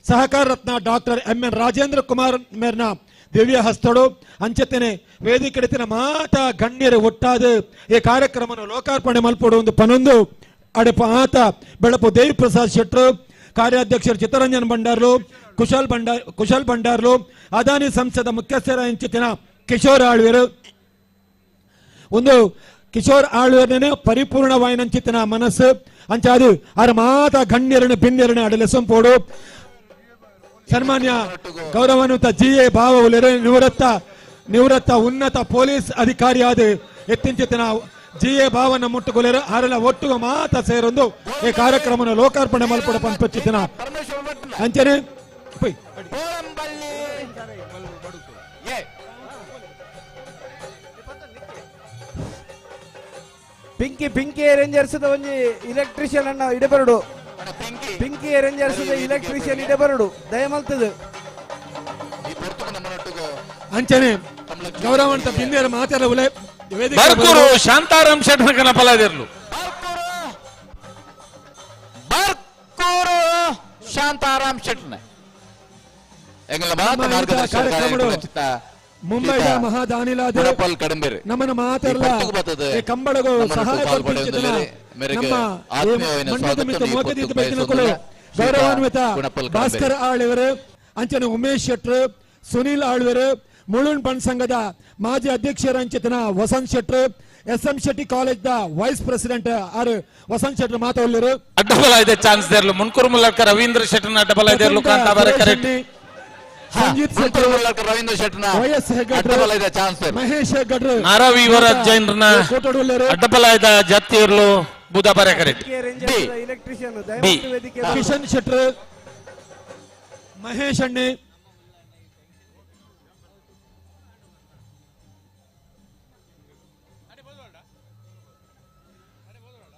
Sahakara Ratna doctor M N Rajendra Kumar ಮೇರ್ನ ದಿವ್ಯ ಹಸ್ತಡು ಅಂಚೆತ್ತನೆ ವೇದಿಕೆಡಿತಿನ ಮಾತ ಗಣ್ಯರು ಒಟ್ಟಾದ ಈ ಕಾರ್ಯಕ್ರಮವನ್ನು ಲೋಕಾರ್ಪಣೆ ಮಲ್ಪಡು ಒಂದು ಪನೊಂದು ಅಡೆಪ ಆತ ಬೆಳಪು ದೇವಿ ಪ್ರಸಾದ್ ಶೆಟ್ರು ಕಾರ್ಯಾಧ್ಯಕ್ಷರು ಚಿತ್ತರಂಜನ್ ಭಂಡಾರ್ಲು ಕುಶಾಲ್ ಭಂಡಾರ್ಲು ಅದಾನಿ ಸಂಸ್ಥೆದ ಮುಖ್ಯಸ್ಥರ ಅಂಚೆತ್ತಿನ ಕಿಶೋರ್ ಆಳ್ವೇರು ಒಂದು ಕಿಶೋರ್ ಆಳ್ವೇರನೇ ಪರಿಪೂರ್ಣವಾಯಿನಂಚಿತನ ಮನಸ್ಸು ಅಂಚಾದು ಆರ ಮಾತ ಗಣ್ಯರನ್ನು ಬಿನ್ಯರನ್ನು ಅಡಲೆಸಂಪೋಡು ಸನ್ಮಾನ್ಯ ಗೌರವಾನ್ವಿತ ಜಿ ಎ ಭಾವವುಲೆರೆ ನಿವೃತ್ತ ಉನ್ನತ ಪೊಲೀಸ್ ಅಧಿಕಾರಿಯಾದ ಎತ್ತಿಂಚಿತನ ಜಿ ಎ ಭಾವನ ಮುಟ್ಟುಗೊಲೆರು ಆರೆಲ್ಲ ಒಟ್ಟುಗ ಮಾತ ಸೇರೊಂದು ಈ ಕಾರ್ಯಕ್ರಮನ ಲೋಕಾರ್ಪಣೆ ಮಲ್ಪಡ ಪಂಪಚಿತನ ಅಂಚನೆ ಪಿಂಕಿ ಪಿಂಕಿ ಅರೇಂಜರ್ಸ್ ಒಂಜಿ ಎಲೆಕ್ಟ್ರಿಷಿಯನ್ ಅನ್ನ ಇಡಬರಡು ಪಿಂಕಿ ಅರೇಂಜರ್ಸ್ ಎಲೆಕ್ಟ್ರಿಷಿಯನ್ ಇಡಬರಡು ದಯಮಲ್ತದು ಅಂಚನೆ ಗೌರವಂತ ಬಿಂದಿಯರ ಮಾತಾಡವುಲೆ ಬರ್ಕೂರು ಶಾಂತಾರಾಮ್ ಶೆಟ್ಟರ್ ಕನಪಲಾದಿರ್ಲು ಬರ್ಕೂರು ಶಾಂತಾರಾಮ್ ಶೆಟ್ಟರ್ನ ಎಂಗಲ ಮಾತ ಮಾರ್ಗದರ್ಶಕ ಮುಂಬೈದ ಮಹಾದಾನಿಲಾದ ನಮ್ಮನ ಮಾತಾಡಲ್ಲ ಕಂಬಳಗು ಸಹಾಯ ನಮ್ಮ ಗೌರವಾನ್ವಿತ ಭಾಸ್ಕರ್ ಆಳ್ವರು ಅಂಚನೆ ಉಮೇಶ್ ಶೆಟ್ರು ಸುನೀಲ್ ಆಳ್ವರು ಮುಳುಣ್ ಬಣ್ ಸಂಘದ ಮಾಜಿ ಅಧ್ಯಕ್ಷರ ಅಂಚಿತನ Vasanth Shettar S M Shetty college the vice president R Vasanth Shettar ಮಾತಾಡಲಿರು ಅಡ್ಡಬಲ ಇದೆ ಚಾನ್ಸ್ ದೇರ್ಲು ಮುನ್ಕೂರು ಮೂಲಕ ರವೀಂದ್ರ ಶೆಟ್ಟರ್ನ ಅಡ್ಡಬಲ ದೇರ್ಲು ಕಾಂತಾಬಾರೆ ಕರೆಕ್ಟ್ ಸಂಜಿತ್ ಶೆಟ್ಟರ್ ರವೀಂದ್ರ ಶೆಟ್ಟರ್ನ ವೈಎಸ್ ಹೆಗ್ಗಡ್ರು ಅಡ್ಡಬಲ ಇದೆ ಚಾನ್ಸ್ ಮಹೇಶ್ ಹೆಗ್ಗಡ್ರು ನಾರಾವಿ ಯುವರಾಜ್ ಜೈನ್ರನ್ನ ಅಡ್ಡಬಲ ಇದೆ ಜಾತಿ ಇರ್ಲು ಬುಧಾಬಾರೆ ಕರೆಕ್ಟ್ ಎಲೆಕ್ಟ್ರಿಷಿಯನ್ ಬಿ. ವೇದಿಕೆ ಕಿಶನ್ ಶೆಟ್ಟರ್ ಮಹೇಶ್ ಅಣ್ಣೆ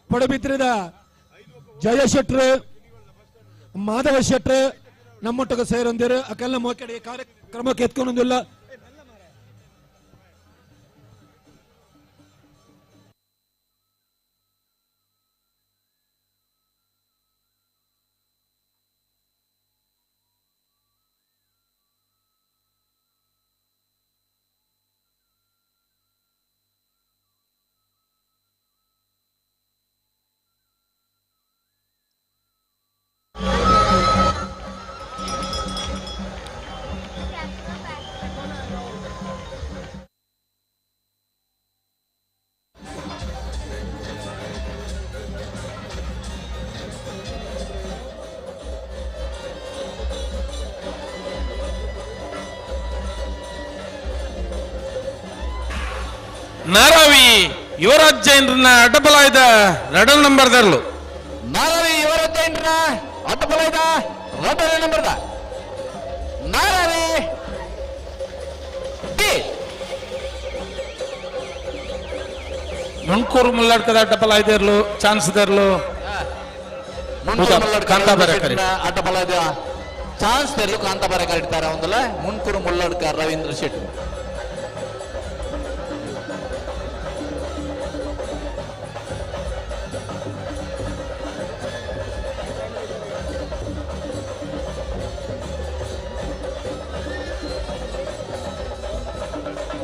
ಪಡಬಿತ್ರದ ಜಯ ಶೆಟ್ರು ಮಾಧವ ಶೆಟ್ರು ನಮ್ಮೊಟ್ಟಿಗೆ ಸೇರೊಂದಿರು ಅಕ್ಕೆಲ್ಲ ಮೋಕೆಡೆ ಕಾರ್ಯಕ್ರಮಕ್ಕೆ ಎತ್ಕೊಂಡೊಂದಿಲ್ಲ ನಾರಾವಿ ಯುವರಾಜ್ ಜೈನ್ರನ್ನ ಅಡ್ಡಬಲ ಇದೆ ರಡಲ್ ನಂಬರ್ ದರ್ಲು ನಾರಾವಿ ಯುವರಾಜ್ ಜೈನ್ರನ್ನ ಅಡ್ಡಬಲ ಇದೆ ರಡಲ್ ನಂಬರ್ದ ನಾರಾವಿ ಬಿ ಮುಂಕೂರು ಮುಲ್ಲಾಡ್ಕದ ಅಡ್ಡಬಲ ಇದೆ ಇರ್ಲು ಚಾನ್ಸ್ ದರ್ಲು ಕಾಂತಾಬಾರೆ ಕರೆಕ್ಟ್ ಅಡ್ಡಬಲ ಇದೆ ಚಾನ್ಸ್ ತೆರಲು ಕಾಂತಾಬಾರೆ ಕರೆಕ್ಟ್ ಒಂದಲ್ಲ ಮುನ್ಕೂರು ಮುಲ್ಲಡ್ಕ ರವೀಂದ್ರ ಶೆಟ್ಟಿ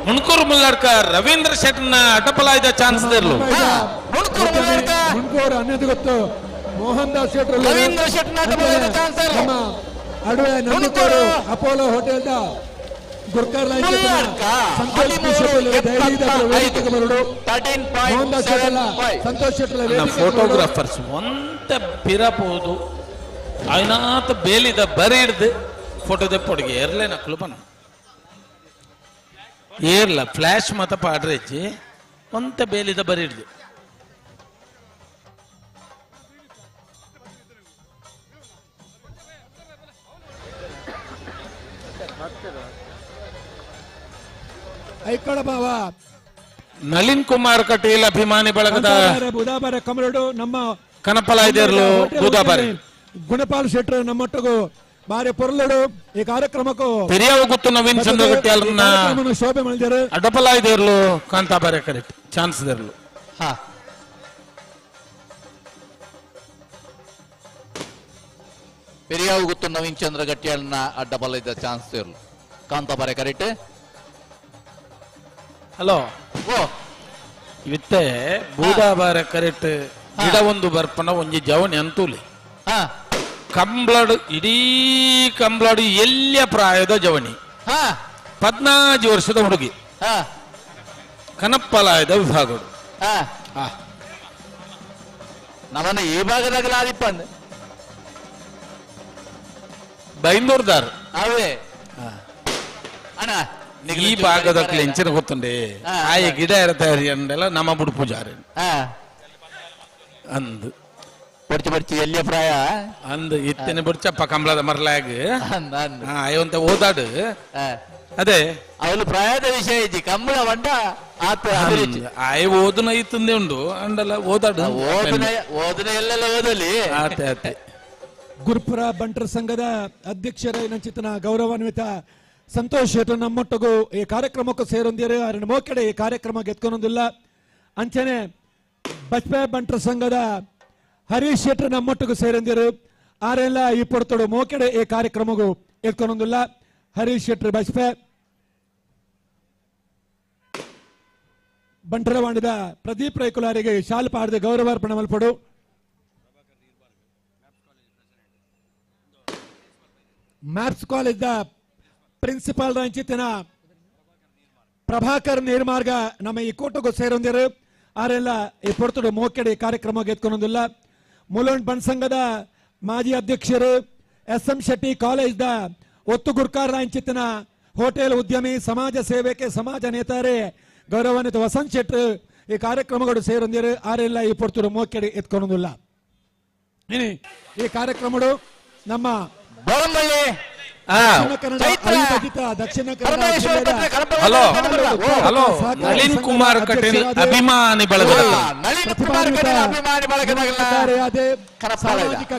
ಮುಣ್ಕೂರು ಮುಲ್ಲಾಡ್ಕ ರವೀಂದ್ರ ಶೆಟ್ಟರ್ನ ಅಡ್ಡಬಲ ಇದೆ ಚಾನ್ಸ್ ದರ್ಲು ಮುಣ್ಕೂರು ಅನ್ನೋದು ಗೊತ್ತು ಮೋಹನ್ ದಾಸ್ ಶೆಟ್ಟರ್ ರವೀಂದ್ರ ಶೆಟ್ಟರ್ನ ಅಡ್ಡಬಲ ಇದೆ ಚಾನ್ಸ್ ದರ್ಲು ನಮ್ಮ ಅಡುವೆ ನಂದಿಕೋರು ಅಪೋಲೋ ಹೋಟೆಲ್ the ಗುರ್ಕರ್ line Santosh P Shetty ದಯವಿಟ್ಟು ವೇದಿಕೆಗೆ ಬರಡು ಮೋಹನ್ ದಾಸ್ ಶೆಟ್ಟರ್ ಸಂತೋಷ್ ಶೆಟ್ಟರ್ ವೇದಿಕೆಗೆ ಬರಡು. ಫೋಟೋಗ್ರಾಫರ್ಸ್ ಒಂತ ಪಿರಪೋದು ಐನಾತ ಬೇಲಿದ ಬರಿ ಹಿಡ್ದು ಫೋಟೋ ದೆಪ್ಪೊಡಿಗೆ ಏರ್ಲೇನ ಕುಲುಪನ ಏರ್ಲ ಫ್ಲಾಶ್ ಮತ ಪಾಡ್ರೆಜ್ಜಿ ಒಂತ ಬೇಲಿದ ಬರಿ ಹಿಡ್ದು ಐಕಳ ಭಾವ ನಳಿನ್ ಕುಮಾರ್ ಕಟೀಲ್ ಅಭಿಮಾನಿ ಬಳಗದ ಬುಧಾಬಾರ ಕಮಲಡು ನಮ್ಮ ಕನಪಲ ಇದೇರ್ಲು ಬೂದಾಬಾರೆ ಗುಣಪಾಲ್ ಶೆಟ್ಟರು ನಮ್ಮೊಟ್ಟಿಗೂ ಬಾರಿ ಪೊರ್ಲಡು ಈ ಕಾರ್ಯಕ್ರಮಕ್ಕೂ ಪೆರಿಯವ ಗುತ್ತು ನವೀನ್ ಚಂದ್ರ ಗಟ್ಟಿ ಶೋಭೆ ಮಾಡಿದ್ದಾರೆ. ಅಡ್ಡಪಲ ಇದೇರ್ಲು ಕಾಂತಾಬಾರೆ ಕರೆಕ್ಟ್ ಚಾನ್ಸ್ ದೇರ್ಲು. ಹಾ ಪೆರಿಯಾವು ಗುತ್ತು ನವೀನ್ ಚಂದ್ರ ಗಟ್ಟಿಯನ್ನ ಅಡ್ಡಬಲ ಇದ್ದ ಚಾನ್ಸ್ ಇರಲು ಕಾಂತಾಬಾರೆ ಕರೆಕ್ಟ್. ಹಲೋ ಓ ಇತ್ತೆ ಬೂದಾಬಾರೆ ಕರೆಕ್ಟ್ ಗಿಡ ಒಂದು ಬರ್ಪನ ಒಂಜಿ ಜವನಿ ಅಂತೂಲಿ ಕಂಬ್ಳಾಡು ಇಡೀ ಕಂಬ್ಳಾಡು ಎಲ್ಲಿಯ ಪ್ರಾಯದ ಜವನಿ 14 ವರ್ಷದ ಹುಡುಗಿ ಕನಪ್ಪಲಾಯದ ವಿಭಾಗಡು. ನಮ್ಮನ್ನ ಈ ಭಾಗದಾಗಲ ಆದಿಪ್ಪಂದ್ ಬೈಂದೂರ್ದಾರ್ ಅವೇ ಅಣ್ಣ ಈ ಭಾಗದ ಎಂಚಿನ ಗೊತ್ತುಂಡೆ ಆಯ ಗಿಡ ತಯಾರಿ ಅಂದೆಲ್ಲ ನಮ್ಮ ಬುಡು ಪೂಜಾರಿ ಅಂದು ಬಡ್ಚಿ ಬಡ್ಚಿ ಎಲ್ಲಿಯ ಪ್ರಾಯ ಅಂದ್ ಇತ್ತನೆ ಬಡ್ಚಪ್ಪ ಕಂಬಳದ ಮರಲಾಗ ಅಯ್ಯವಂತ ಓದಾಡು ಅದೇ ಅವಳು ಪ್ರಾಯದ ವಿಷಯ ಇಜ್ಜಿ ಕಂಬಳ ಬಂಡ ಆತ ಆಯ್ ಓದುನ ಇತ್ತಂದೆ ಉಂಡು ಅಂಡಲ್ಲ ಓದಾಡು ಓದನ ಓದನ ಎಲ್ಲೆಲ್ಲ ಓದಲಿ ಆತೆ ಆತೆ. ಗುರುಪುರ ಬಂಟರ ಸಂಘದ ಅಧ್ಯಕ್ಷರ ನಂಚಿತನ ಗೌರವಾನ್ವಿತ ಸಂತೋಷ್ ಶೆಟ್ಟರ್ ನಮ್ಮೊಟ್ಟಿಗೂ ಈ ಕಾರ್ಯಕ್ರಮಕ್ಕೂ ಸೇರೊಂದಿರು. ಅವರನ್ನು ಮೋಕೆಡೆ ಈ ಕಾರ್ಯಕ್ರಮ ಗೆದ್ಕೊಂಡೊಂದಿಲ್ಲ. ಅಂಚನೆ ಬಜ್ಪೆ ಬಂಟರ ಸಂಘದ ಹರೀಶ್ ಶೆಟ್ಟರ್ ನಮ್ಮೊಟ್ಟಿಗೂ ಸೇರೊಂದಿರು. ಆರೆಲ್ಲ ಈ ಪೊರ್ತೋಡು ಮೋಕೆಡೆ ಈ ಕಾರ್ಯಕ್ರಮಕ್ಕೂ ಎತ್ಕೊಂಡೊಂದಿಲ್ಲ. ಹರೀಶ್ ಶೆಟ್ಟರ್ ಬಜ್ಪೆ ಬಂಟರವಾಣಿದ ಪ್ರದೀಪ್ ರೈಕುಲಾರಿಗೆ ಶಾಲು ಪಾಡದೆ ಗೌರವಾರ್ಪಣೆ ಮಲ್ಪಡು. ಮ್ಯಾಪ್ಸ್ ಕಾಲೇಜ್ ಪ್ರಿನ್ಸಿಪಾಲ್ ರಂಚಿತನ ಪ್ರಭಾಕರ್ ನೀರ್ಮಾರ್ಗ ನಮ್ಮ ಈ ಕೂಟಕ್ಕೂ ಸೇರೊಂದಿರು. ಆರೆಲ್ಲ ಈ ಪೊರ್ತುಡು ಮೋಕೆಡೆ ಕಾರ್ಯಕ್ರಮ ಎತ್ಕೊಂಡೊಂದಿಲ್ಲ. ಮುಲೋಂಡ್ ಬನ್ಸಂಘದ ಮಾಜಿ ಅಧ್ಯಕ್ಷರು S M Shetty college the ಒತ್ತು ಗುರ್ಕಾರ ರಂಚಿತನ ಹೋಟೆಲ್ ಉದ್ಯಮಿ ಸಮಾಜ ಸೇವೆಗೆ ಸಮಾಜ ನೇತಾರೆ ಗೌರವಾನ್ವಿತ ವಸಂತ್ ಶೆಟ್ಟರು ಈ ಕಾರ್ಯಕ್ರಮಗಳು ಸೇರೊಂದಿರು. ಆರೆಲ್ಲ ಈ ಪೊರ್ತುಡು ಮೋಕೆಡೆ ಎತ್ಕೊಂಡೊಂದಿಲ್ಲ. ಈ ಕಾರ್ಯಕ್ರಮಗಳು ನಮ್ಮ ದಕ್ಷಿಣ ಕನ್ನಡ ಹಲೋ ಹಲೋ ನಳಿನ್ ಕುಮಾರ್ ಕಟೀಲ್ ಅಭಿಮಾನಿ ಬಳಗದ ಸಾಮಾಜಿಕ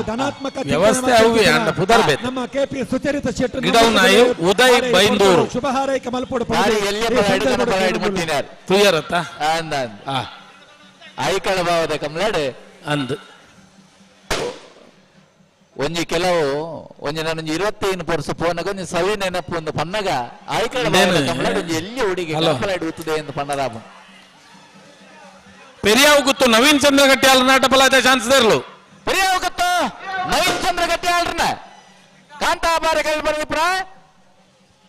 ಧನಾತ್ಮಕ ವ್ಯವಸ್ಥೆ ಅವೆ ಅಂಡ ಪುದರ್ ಬೇಕು. ನಮ್ಮ ಕೆಪಿ ಸುಚರಿತ ಶೆಟ್ಟರ್ ಗಿಡವು ಉದಯ್ ಬೈಂದೂರು ಶುಭ ಹಾರೈಕೆ ಮಲ್ಪಡು. ತುಯರತ್ತ ಐಕಳ ಭಾವದ ಕಮಲಾಡು ಅಂದ್ ಒಂಜಿ ಕೆಲವು ಒಂಜಿ ನಾನೊಂಜಿ 25 ವರ್ಷ ಪೋನಗ ಒಂಜಿ ಸವಿ ನೆನಪು ಒಂದು ಪನ್ನಗ ಆಯ್ಕಳ ಕಮಲಾಡು ಒಂಜಿ ಎಲ್ಲಿ ಹುಡುಗಿ ಕಮಲಾಡು ಉತ್ತದೆ ಎಂದು ಪನ್ನರಾಮ ಪೆರಿಯಾವು ಗೊತ್ತು ನವೀನ್ ಚಂದ್ರ ಗಟ್ಟಿ ಅಲ್ಲ ನಾಟಪಲಾದ ಚಾನ್ಸ್ ಇರಲು ಪೆರಿಯಾವು ಗೊತ್ತು ನವೀನ್ ಚಂದ್ರ ಗಟ್ಟಿ ಅಲ್ರನ ಕಾಂತಾಬಾರ ಕಲ್ಬರ್ಗಿಪುರ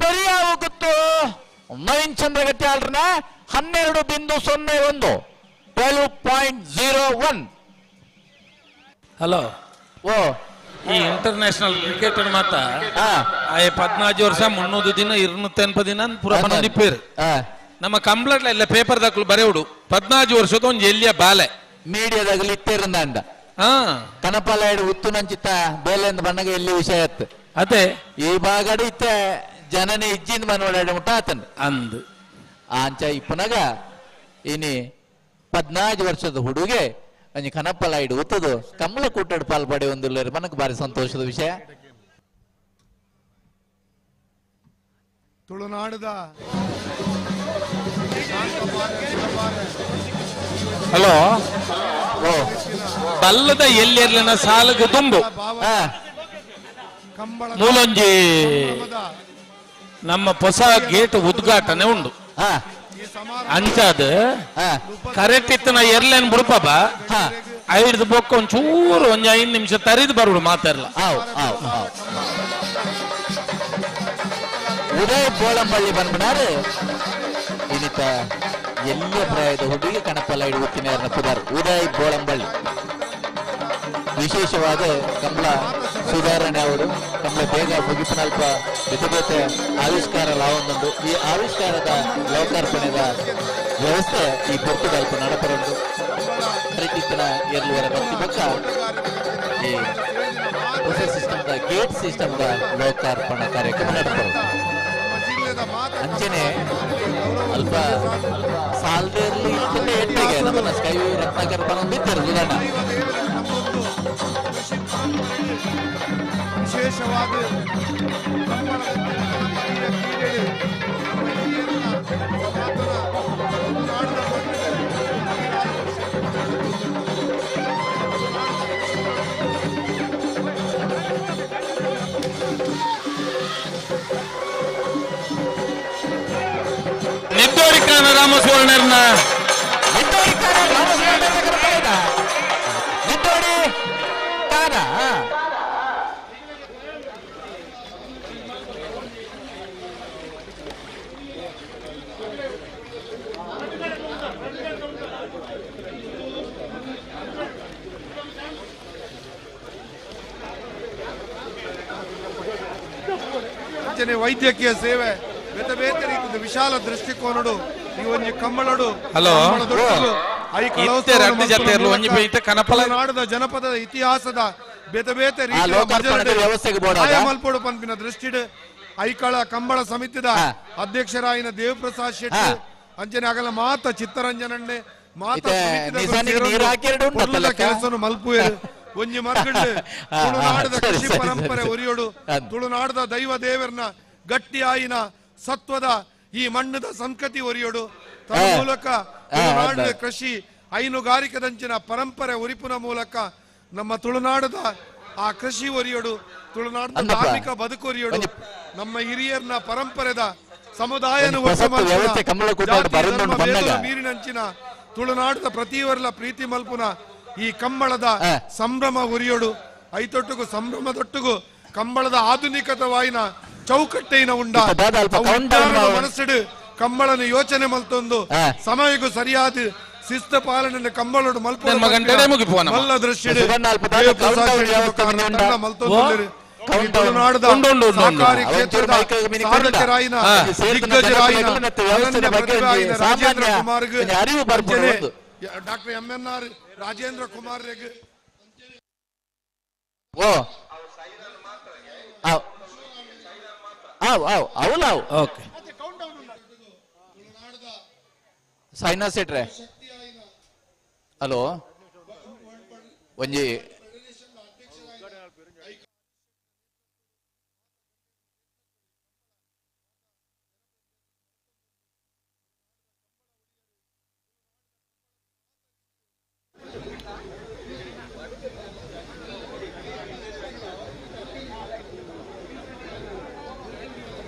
ಪೆರಿಯಾವು ಗೊತ್ತು ನವೀನ್ ಚಂದ್ರ ಗಟ್ಟಿ ಅಲ್ರನ 12.01 12.01. ಹಲೋ ಓ ಈ ಇಂಟರ್ನ್ಯಾಷನಲ್ ಕ್ರಿಕೆಟರ್ ಮಾತ 14 ವರ್ಷ 300 ದಿನ 280 ದಿನ ಪೂರ ಪೇರು ನಮ್ಮ ಕಂಪ್ಲೇಂಟ್ ಇಲ್ಲ ಪೇಪರ್ ದಾಖಲು ಬರೆಯುಡು 14 ವರ್ಷದ ಒಂಜಿ ಎಲ್ಲಿಯ ಬಾಲೆ ಮೀಡಿಯಾದಾಗಲಿ ಇತ್ತೇರಂದ ಅಂಡ ಕನಪಾಲ ಉತ್ತು ನಂಚಿತ ಬೇಲೆ ಅಂದ ಬಣ್ಣಗ ಎಲ್ಲಿ ವಿಷಯ ಅತ್ತು ಅದೇ ಈ ಭಾಗಡು ಇತ್ತ ಜನನೇ ಇಜ್ಜಿಂದ ಮನ ಮುಟ್ಟ ಆತನ್ ಅಂದ್ ಆಂಚ ಇಪ್ಪನಾಗ ಇನಿ 14 ವರ್ಷದ ಹುಡುಗೆ ಅಂಜಿ ಕನಪ್ಪಲ ಇಡು ಉತ್ತದು ಕಮಲ ಕೂಟಡ್ ಪಾಲ್ ಪಡೆ ಒಂದು ಮನಕ್ ಬಾರಿ ಸಂತೋಷದ ವಿಷಯ. ತುಳುನಾಡದ ಹಲೋ ಬಲ್ಲದ ಎಲ್ಲಿರ್ಲಿನ ಸಾಲಗ ತುಂಬು ಮೂಲೊಂಜಿ ನಮ್ಮ ಹೊಸ ಗೇಟ್ ಉದ್ಘಾಟನೆ ಉಂಡು ಅಂಚಾದ ಕರೆಕ್ಟ್ ಇತ್ತು ನಾ ಎರ್ಲೇನ್ ಬಿಡುಪಾಬ ಐದು ಬೊಕ್ಕ ಒಂಚೂರು ಒಂಜಿ 5 ನಿಮಿಷ ತರಿದು ಬರುಡು ಮಾತಾಡ್ಲ. ಉದಯ್ ಬೋಳಂಬಳ್ಳಿ ಬಂದ್ಬಿಡಾರು ಇನ್ನಿತ ಎಲ್ಲ ಪ್ರಾಯದ ಹುಡುಗಿ ಕಣಪಲ್ಲ ಇಡುತ್ತಿನ ಪುದಾರ್ ಉದಯ್ ಬೋಳಂಬಳ್ಳಿ. ವಿಶೇಷವಾದ ಕಮಲ ಸುಧಾರಣೆ ಅವರು ಕಮಲ ಬೇಗ ಮುಗಿಪಿನಲ್ಪ ಬೇತೆ ಬೇತೆ ಆವಿಷ್ಕಾರ ಲಾವೊಂದೊಂದು ಈ ಆವಿಷ್ಕಾರದ ಲೋಕಾರ್ಪಣೆದ ವ್ಯವಸ್ಥೆ ಈ ಪೊರ್ತುಗಲ್ಪ ನಡಪರೊಂದು ಪ್ರತಿತ್ತಿನ ಎರಡುವರೆ ಬತ್ತಿ ಪಕ್ಕ ಈ ಹೊಸ ಸಿಸ್ಟಮ್ದ ಗೇಟ್ ಸಿಸ್ಟಮ್ದ ಲೋಕಾರ್ಪಣಾ ಕಾರ್ಯಕ್ರಮ ನಡಪರೊಂದು. ಅಂಚನೆ ಅಲ್ಪ ಸಾಲ್ದೇರ್ಲಿ ಇತ್ತಂಡೆ ಎಟ್ಟಿಗೆ ನಮ್ಮನ್ನ ಸ್ಕೈ ರತ್ನಾಕರ್ ಪನೊಂದಿತ್ತಾರೆ ಸುಧಣ್ಣ. ವಿಶೇಷವಾದ ಕಂಬಳದ ಕ್ರೀಡೆ ನಮ್ಮ ಹಿರಿಯರನ್ನ ಸನಾತನ ತುಳುನಾಡಿನ ಮಣ್ಣಿನಲ್ಲಿ ನಿದ್ದೋಡಿಕಾನ ರಾಮ ಸುವರ್ಣರ್ನ ನಿದ್ದೋಡಿ ಕಾನ ಅಂಚನೆ ವೈದ್ಯಕೀಯ ಸೇವೆ ಬೇತೆ ಬೇತೆ ರೀತಿಯ ವಿಶಾಲ ದೃಷ್ಟಿಕೋನಡು ಈ ಒಂಜಿ ಕಂಬಳಡು ಹಲೋ. ಕಂಬಳದೊಟ್ಟುಗು ಇತ್ತೆ ರಡ್ಡ್ ಜತೆ ಇರ್ಲು, ಒಂಜಿ ಬೈಟ್ ಕನಪಲ. ನಾಡದ ಜನಪದದ ಇತಿಹಾಸದ ಬೇತೆ ಬೇತೆ ಆ ಲೋಕಾರ್ಪಣೆದ ವ್ಯವಸ್ಥೆಗೆ ಬೋಡಾದ? ರೀತಿಯ ಮಲ್ಪೊಡು ಪನ್ಪಿನ ದೃಷ್ಟಿಡ್ ಐಕಳ ಕಂಬಳ ಸಮಿತಿದ ಅಧ್ಯಕ್ಷರಾಯಿನ ದೇವಪ್ರಸಾದ್ ಶೆಟ್ಟಿ ಅಂಚನೆ ಆಗಲ ಮಾತ ಚಿತ್ತರಂಜನಣ್ಣೆ ಮಾತ ಇತ್ತೆ ನಿಸಾನಿಗೆ ನೀರು ಹಾಕಿರಡು ಉಂಟತ್ತ ಲೆಕ್ಕ? ಕೆಲಸನು ಮಲ್ಪುವೆರು ಒಂಜಿ ಮರ್ಗಡ್ ತುಳುನಾಡದ ಸರಿ, ಕೃಷಿ ಸರಿ, ಪರಂಪರೆ ಸರಿ. ಒರಿಯೋಡು ತುಳುನಾಡದ ದೈವ ದೇವರನ್ನ ಗಟ್ಟಿಯಾಯಿನ ಸತ್ವದ ಈ ಮಣ್ಣದ ಸಂಸ್ಕೃತಿ ಒರಿಯೋಡು ತನ್ನ ಮೂಲಕ ತುಳುನಾಡಿನ ಕೃಷಿ ಹೈನುಗಾರಿಕೆದಂಚಿನ ಪರಂಪರೆ ಒರಿಪುನ ಮೂಲಕ ನಮ್ಮ ತುಳುನಾಡದ ಆ ಕೃಷಿ ಒರಿಯೋಡು ತುಳುನಾಡದ ಅಂದಪ್ಪ. ಧಾರ್ಮಿಕ ಬದುಕು ಒರಿಯೋಡು ನಮ್ಮ ಹಿರಿಯರ್ನ ಪರಂಪರೆದ ಸಮುದಾಯನ ಒಂಜಿ ಪೊಸತ್ತು ವ್ಯವಸ್ಥೆ ಕಂಬಳ ಕೂಟಡ್ ಬರೊಂದುಂಡು ಬನ್ನಗ. ಮೀರಿನಂಚಿನ ತುಳುನಾಡದ ಪ್ರತಿಯವರ್ಲ ಪ್ರೀತಿ ಮಲ್ಪುನ ಈ ಕಂಬಳದ ಸಂಭ್ರಮ ಉರಿಯೋಡು ಐತೊಟ್ಟುಗು ಸಂಭ್ರಮದೊಟ್ಟುಗು ಕಂಬಳದ ಆಧುನಿಕತವಾಯಿನ ಚೌಕಟ್ಟೈನ ಉಂಡ ಇತ್ತ ದಾದ ಅಲ್ಪ ಅವು count down ವಿಚಾರದ ಮಾಡು. ಮನಸ್ಸಿಡು ಕಂಬಳನ ಯೋಚನೆ ಮಲ್ತೊಂದು ಸಮಯಕ್ಕೂ ಸರಿಯಾದ ಶಿಸ್ತ ಪಾಲನೆ ಕಂಬಳೋಡು ಮಲ್ಪೊಡು ನಮ್ಮ ಗಂಟೆಡೆ ಮುಗಿಪುವ ನಮ್ಮ. ಮಲ್ಲ ದೃಷ್ಟಿಡ್ ಸುವರ್ಣ ಅಲ್ಪ ದಾದ ದೇವಪ್ರಸಾದ್ count down Shetty ವ್ಯವಸ್ಥೆ ಬೊಕ್ಕ ಉಂಡ. ತಂಡ ಮಲ್ತೊಂದುಲ್ಲೆರ್. ಈ ತುಳುನಾಡದ ಉಂಡು, ಉಂಡು, ಉಂಡು, ಉಂಡು. ಸಹಕಾರಿ ಅವಂಚೂರು ಕ್ಷೇತ್ರದ ಮೈಕ್ ಮಿನಿ ಕೊರ್ಡ. ಸಾಧಕರಾಯಿನ ಸೇರ್ದಿನ ದಿಗ್ಗಜರಾಯಿನ ಜನಕುಲೆಗ್ ಮತ್ತು ವ್ಯವಸ್ಥೆದ ಅನನ್ಯ ಬಗ್ಗೆ ಒಂಜಿ ಪ್ರತಿಭೆಯಾಯಿನ ರಾಜೇಂದ್ರ ಸಾಮಾನ್ಯ ಕುಮಾರ್ಗ್ ಒಂಜಿ ಅರಿವು ಬರ್ಪುಂಡು ಅಂಚನೆ ಒಂದು. Doctor M N R Rajendra Kumar ರೆಗ್ ಓ ಆವ್ ಆವ್ ಆವ್ ಅವಲಾವ್ ಓಕೆ ಸೈನಾ ಸೆಟ್ರೆ ಹಲೋ ಒಂಜಿ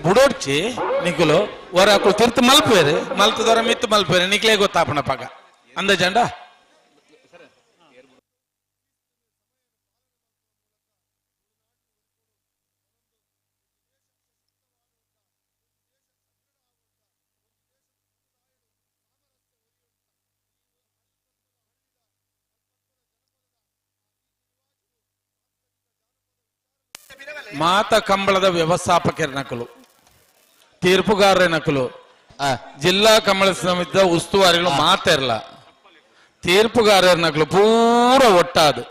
ಬುಡೋಡ್ಚಿ ನಿಕುಲು ವರ ಅಕುಲು ತಿರ್ತು ಮಲ್ಪೇರು ಮಲ್ತದವರ ಮಿತ್ತು ಮಲ್ಪೇರು ನಿಕ್ಲೇ ಗೊತ್ತಾಪಣ ಪಗ ಅಂದ ಜಂಡ ಮಾತ ಕಂಬಳದ ವ್ಯವಸ್ಥಾಪಕರ ನಕಲು ತೀರ್ಪುಗಾರರ ನಕಲು ಜಿಲ್ಲಾ ಕಂಬಳ ಸಮಿತಿದ ಉಸ್ತುವಾರಿಗಳು ಮಾತಿರಲ್ಲ ತೀರ್ಪುಗಾರರ ನಕಲು ಪೂರ ಒಟ್ಟಾದು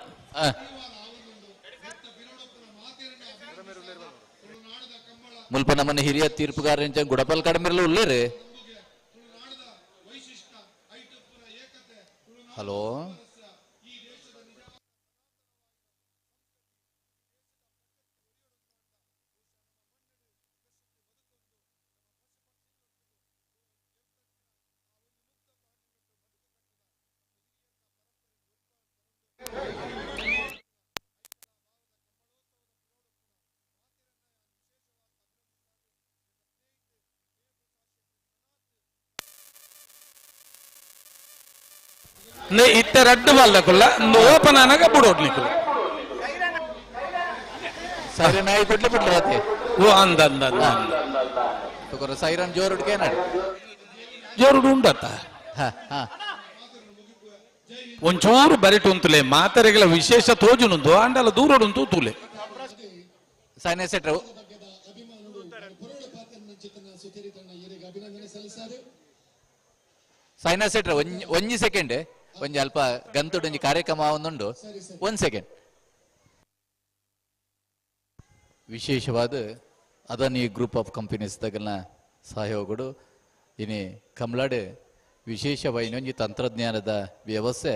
ಮುಲ್ಪ ನಮ್ಮನ್ನ ಹಿರಿಯ ತೀರ್ಪುಗಾರ ಗುಡಪಲ್ ಕಡಿಮೆ ಉಳ್ಳೇರಿ ಹಲೋ ಇತ್ತೆ ರಡ್ಡು ಬಾಲ್ದಕುಲ್ಲ ಓಪನ್ ಅನಗ ಬುಡೋಡ್ ನಿಕುಲು ಸೈರನ್ ಆಯಿ ಕೊಡ್ಲಿ ಬಿಡ್ಲಿ ಓ ಅಂದ ಅಂದ ಅಂದ ಅಂದ. ತುಕೊರ ಸೈರನ್ ಜೋರುಡ್ಕೆ ನಡು ಜೋರುಡು ಉಂಡತ್ತ ಹಾ ಹಾ ಒಂಚೂರು ಬರಿಟುಂತುಲೆ ಮಾತರೆಗಳ ವಿಶೇಷ ತೋಜುನುಂದು ಅಂಡಲ ದೂರಡುಂತು ತೂಲೆ ಸೈನ ಸೆಟ್ರು ಸೈನಾ ಸೆಟ್ರ ಒಂಜಿ ಒಂಜಿ ಸೆಕೆಂಡ್ ಒಂಜಿ ಅಲ್ಪ ಗಂತುಡು ಒಂಜಿ ಕಾರ್ಯಕ್ರಮ ಒಂದುಂಡು ಒಂದ್ ಸೆಕೆಂಡ್ ವಿಶೇಷವಾದ ಅದಾನಿ ಗ್ರೂಪ್ ಆಫ್ ಕಂಪನೀಸ್ ತಗಲ್ನ ಸಹಯೋಗಡು ಇನಿ ಕಮ್ಲಾಡೆ ವಿಶೇಷವಾಗಿ ತಂತ್ರಜ್ಞಾನದ ವ್ಯವಸ್ಥೆ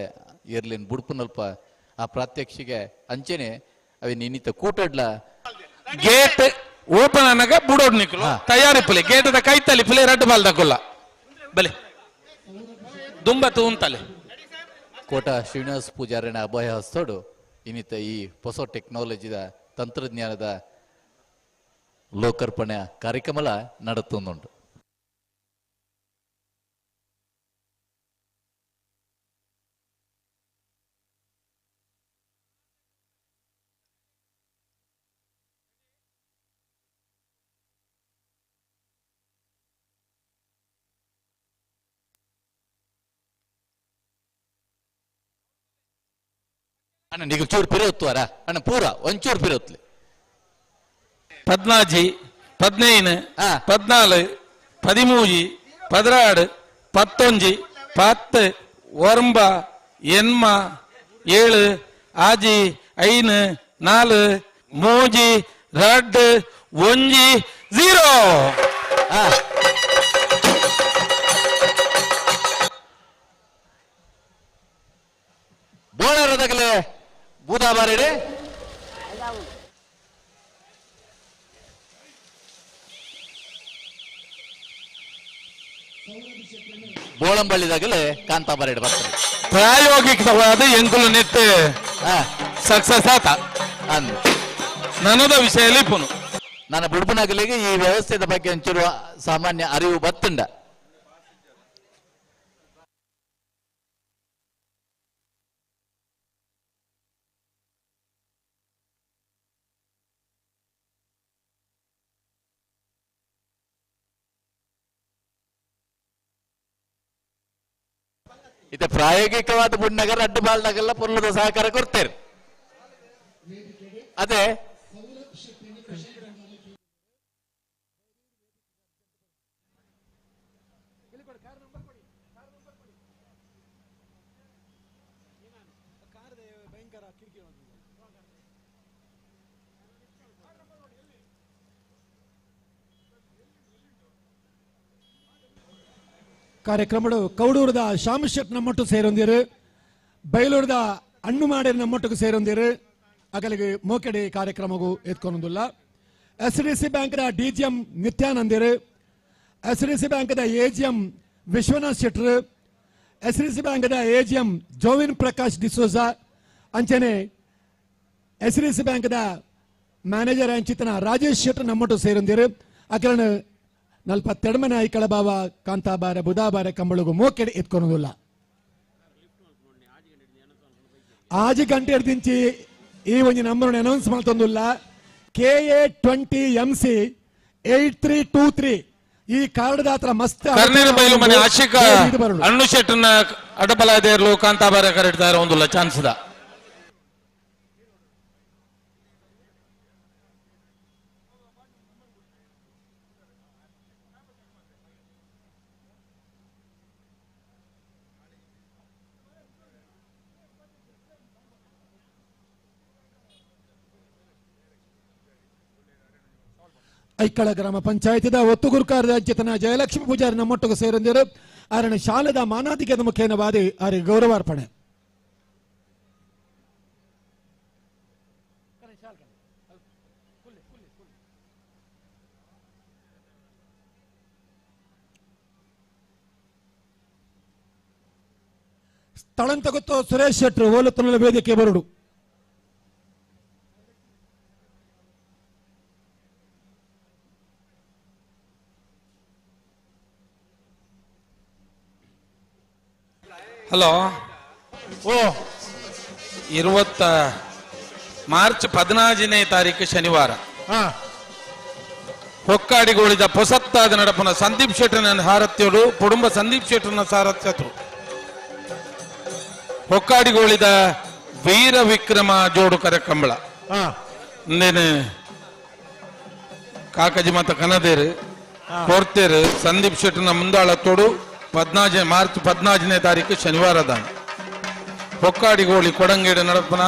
ಇರ್ಲಿನ್ ಬುಡ್ಪುನಲ್ಪ ಆ ಪ್ರಾತ್ಯಕ್ಷಿಗೆ ಅಂಚೆನೆ ಅವೆ ನಿನ್ನಿತ ಕೂಟಡ್ಲ ಗೇಟ್ ಓಪನ್ ಅನ್ನಾಗ ಬುಡೋಡ್ ನಿಕ್ಕಲು ತಯಾರಿಪ್ಪಲೆ ಗೇಟದ ಕೈತಲಿ ಪ್ಲೇ ರಡ್ಡು ಬಾಲ್ ದಕ್ಕೊಲ್ಲ ಬಲೆ ದುಂಬ ತೂಂತಲೆ ಕೋಟ ಶ್ರೀನಿವಾಸ್ ಪೂಜಾರಿನ ಅಭಯ ಹಸ್ತೋಡು ಇನ್ನಿತ ಈ ಹೊಸ ಟೆಕ್ನಾಲಜಿದ ತಂತ್ರಜ್ಞಾನದ ಲೋಕಾರ್ಪಣೆ ಕಾರ್ಯಕ್ರಮ ನಡೆತುಂಡು. ಅಣ್ಣ ನೀವು ಚೂರು ಪಿರೋತ್ವಾರ ಅಣ್ಣ ಪೂರ ಒಂಚೂರು ಪಿರೋತ್ಲಿ 14 15 14 13 16 19 10 9 8 7 6 5 4 3 2 1 0. ಬೋಳರದಗಲೆ ಬೂದಾಬಾರಿಡೆ ಬೋಳಂಬಳ್ಳಿದಾಗಲೇ ಕಾಂತಾಬಾರಿಡೆ ಬರ್ತಾರೆ. ಪ್ರಾಯೋಗಿಕವಾದ ಎಂಕುಲು ನೆಟ್ ಸಕ್ಸಸ್ ಆತ ನನದ ವಿಷಯ ಲಿಪುನು ನನ್ನ ಬುಡ್ಬುನಗಲಿಗೆ ಈ ವ್ಯವಸ್ಥೆದ ಬಗ್ಗೆ ಒಂಚೂರು ಸಾಮಾನ್ಯ ಅರಿವು ಬತ್ತುಂಡ. ಇದು ಪ್ರಾಯೋಗಿಕವಾದ ಬುಡ್ನಗರ ಅಡ್ಡು ಬಾಲ್ನಾಗೆಲ್ಲ ಪೊರ್ಲದ ಸಹಕಾರ ಕೊಡ್ತೇವೆ. ಅದೇ ಕಾರ್ಯಕ್ರಮಡು ಕೌಡೂರದ ಶ್ಯಾಮ್ ಶೆಟ್ ನಮ್ಮೊಟ್ಟು ಸೇರೊಂದಿರು, ಬೈಲೂರದ ಅಣ್ಣು ಮಾಡಿ ನಮ್ಮೊಟ್ಟಿಗೆ ಸೇರೊಂದಿರು. ಅಗಲಿಗೆ ಮೋಕೆಡಿ ಕಾರ್ಯಕ್ರಮಗೂ ಎತ್ಕೊಂಡೊಂದುಲ್ಲ. ಎಸ್ ಡಿ ಸಿ ಬ್ಯಾಂಕ್ದ ಡಿ ಜಿ ಎಂ ನಿತ್ಯಾನಂದಿರು, ಎಸ್ ಡಿ ಸಿ ಬ್ಯಾಂಕ್ದ A G M Vishwanath ಶೆಟ್ರು, ಎಸ್ ಡಿ ಸಿ ಬ್ಯಾಂಕ್ದ A G M Jovin Prakash D'Souza, ಅಂಚನೆ ಎಸ್ ಡಿ ಸಿ ಬ್ಯಾಂಕ್ದ ಮ್ಯಾನೇಜರ್ ಅಂಚಿತನ ರಾಜೇಶ್ ಶೆಟ್ರು ನಮ್ಮೊಟ್ಟು ಸೇರೊಂದಿರು. ಅಕಲನ ನಲ್ಪ ತೆಡಮನೆ ಐಕಳ ಬಾವ ಕಾಂತಾಬಾರೆ ಬುಧಾಬಾರೆ ಕಂಬಳಿಗೂ ಮೋಕೆಡೆ ಎತ್ಕೊಳೋದಿಲ್ಲ. ಆಜಿ ಗಂಟೆ ದಿಂಚಿ ಈ ಒಂದು ನಂಬರ್ ಅನೌನ್ಸ್ ಮಾಡ್ತೊಂದಿಲ್ಲ. KA 20 MC 8323 ಈ ಕಾರ್ಡ್ ದಾತ್ರ ಮಸ್ತ್ ಕರ್ನೀರು ಬೈಲು ಮನೆ ಆಶಿಕ ಅಣ್ಣು ಶೆಟ್ಟನ್ನ ಅಡಬಲಾದೇರ್ಲು ಕಾಂತಾಬಾರೆ ಕರೆಡ್ತಾರೆ ಒಂದುಲ್ಲ ಚಾನ್ಸ್ the. Aikala ಗ್ರಾಮ ಪಂಚಾಯತಿದ ಒತ್ತುಗುರುಕಾರ ಚೇತನ ಜಯಲಕ್ಷ್ಮಿ ಪೂಜಾರಿ ನಮ್ಮೊಟ್ಟಿಗೆ ಸೇರೊಂದಿರು. ಆರಣ ಶಾಲೆದ ಮಾನಾಧಿಕದ ಮುಖೇನವಾದಿ ಆರಿ ಗೌರವಾರ್ಪಣೆ. ಸ್ಥಳಂತಗೊತ್ತು ಸುರೇಶ್ ಶೆಟ್ಟರು ಓಲುತ್ತಲ ವೇದಿಕೆ ಬರುಡು. ಹಲೋ, ಓ 20 ಮಾರ್ಚ್ 14ನೇ ತಾರೀಕು ಶನಿವಾರ ಹೊಕ್ಕಾಡಿಗೋಳಿದ ಪೊಸತ್ತಾದ ನಡಪನ ಸಂದೀಪ್ ಶೆಟ್ಟರ್ನ ಹಾರತ್ಯರು ಕುಟುಂಬ ಸಂದೀಪ್ ಶೆಟ್ಟರ್ನ ಸಾರಥ್ಯರು ಹೊಕ್ಕಾಡಿಗೋಳಿದ ವೀರ ವಿಕ್ರಮ ಜೋಡುಕರ ಕಂಬಳ ನೇನೆ ಕಾಕಜಿ ಮಾತ ಕನದೇರು ಕೊರ್ತೇರು ಸಂದೀಪ್ ಶೆಟ್ಟರ್ನ ಮುಂದಾಳ ತೋಡು 14 ಮಾರ್ಚ್ 14ನೇ ತಾರೀಕು ಶನಿವಾರದ ಹೊಕ್ಕಾಡಿಗೋಳಿ ಕೊಡಂಗೇಡು ನಡಪನ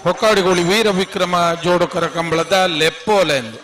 ಹೊಕ್ಕಾಡಿಗೋಳಿ ವೀರ ವಿಕ್ರಮ ಜೋಡುಕರ ಕಂಬಳದ ಲೆಪ್ಪೋಲೆ ಎಂದು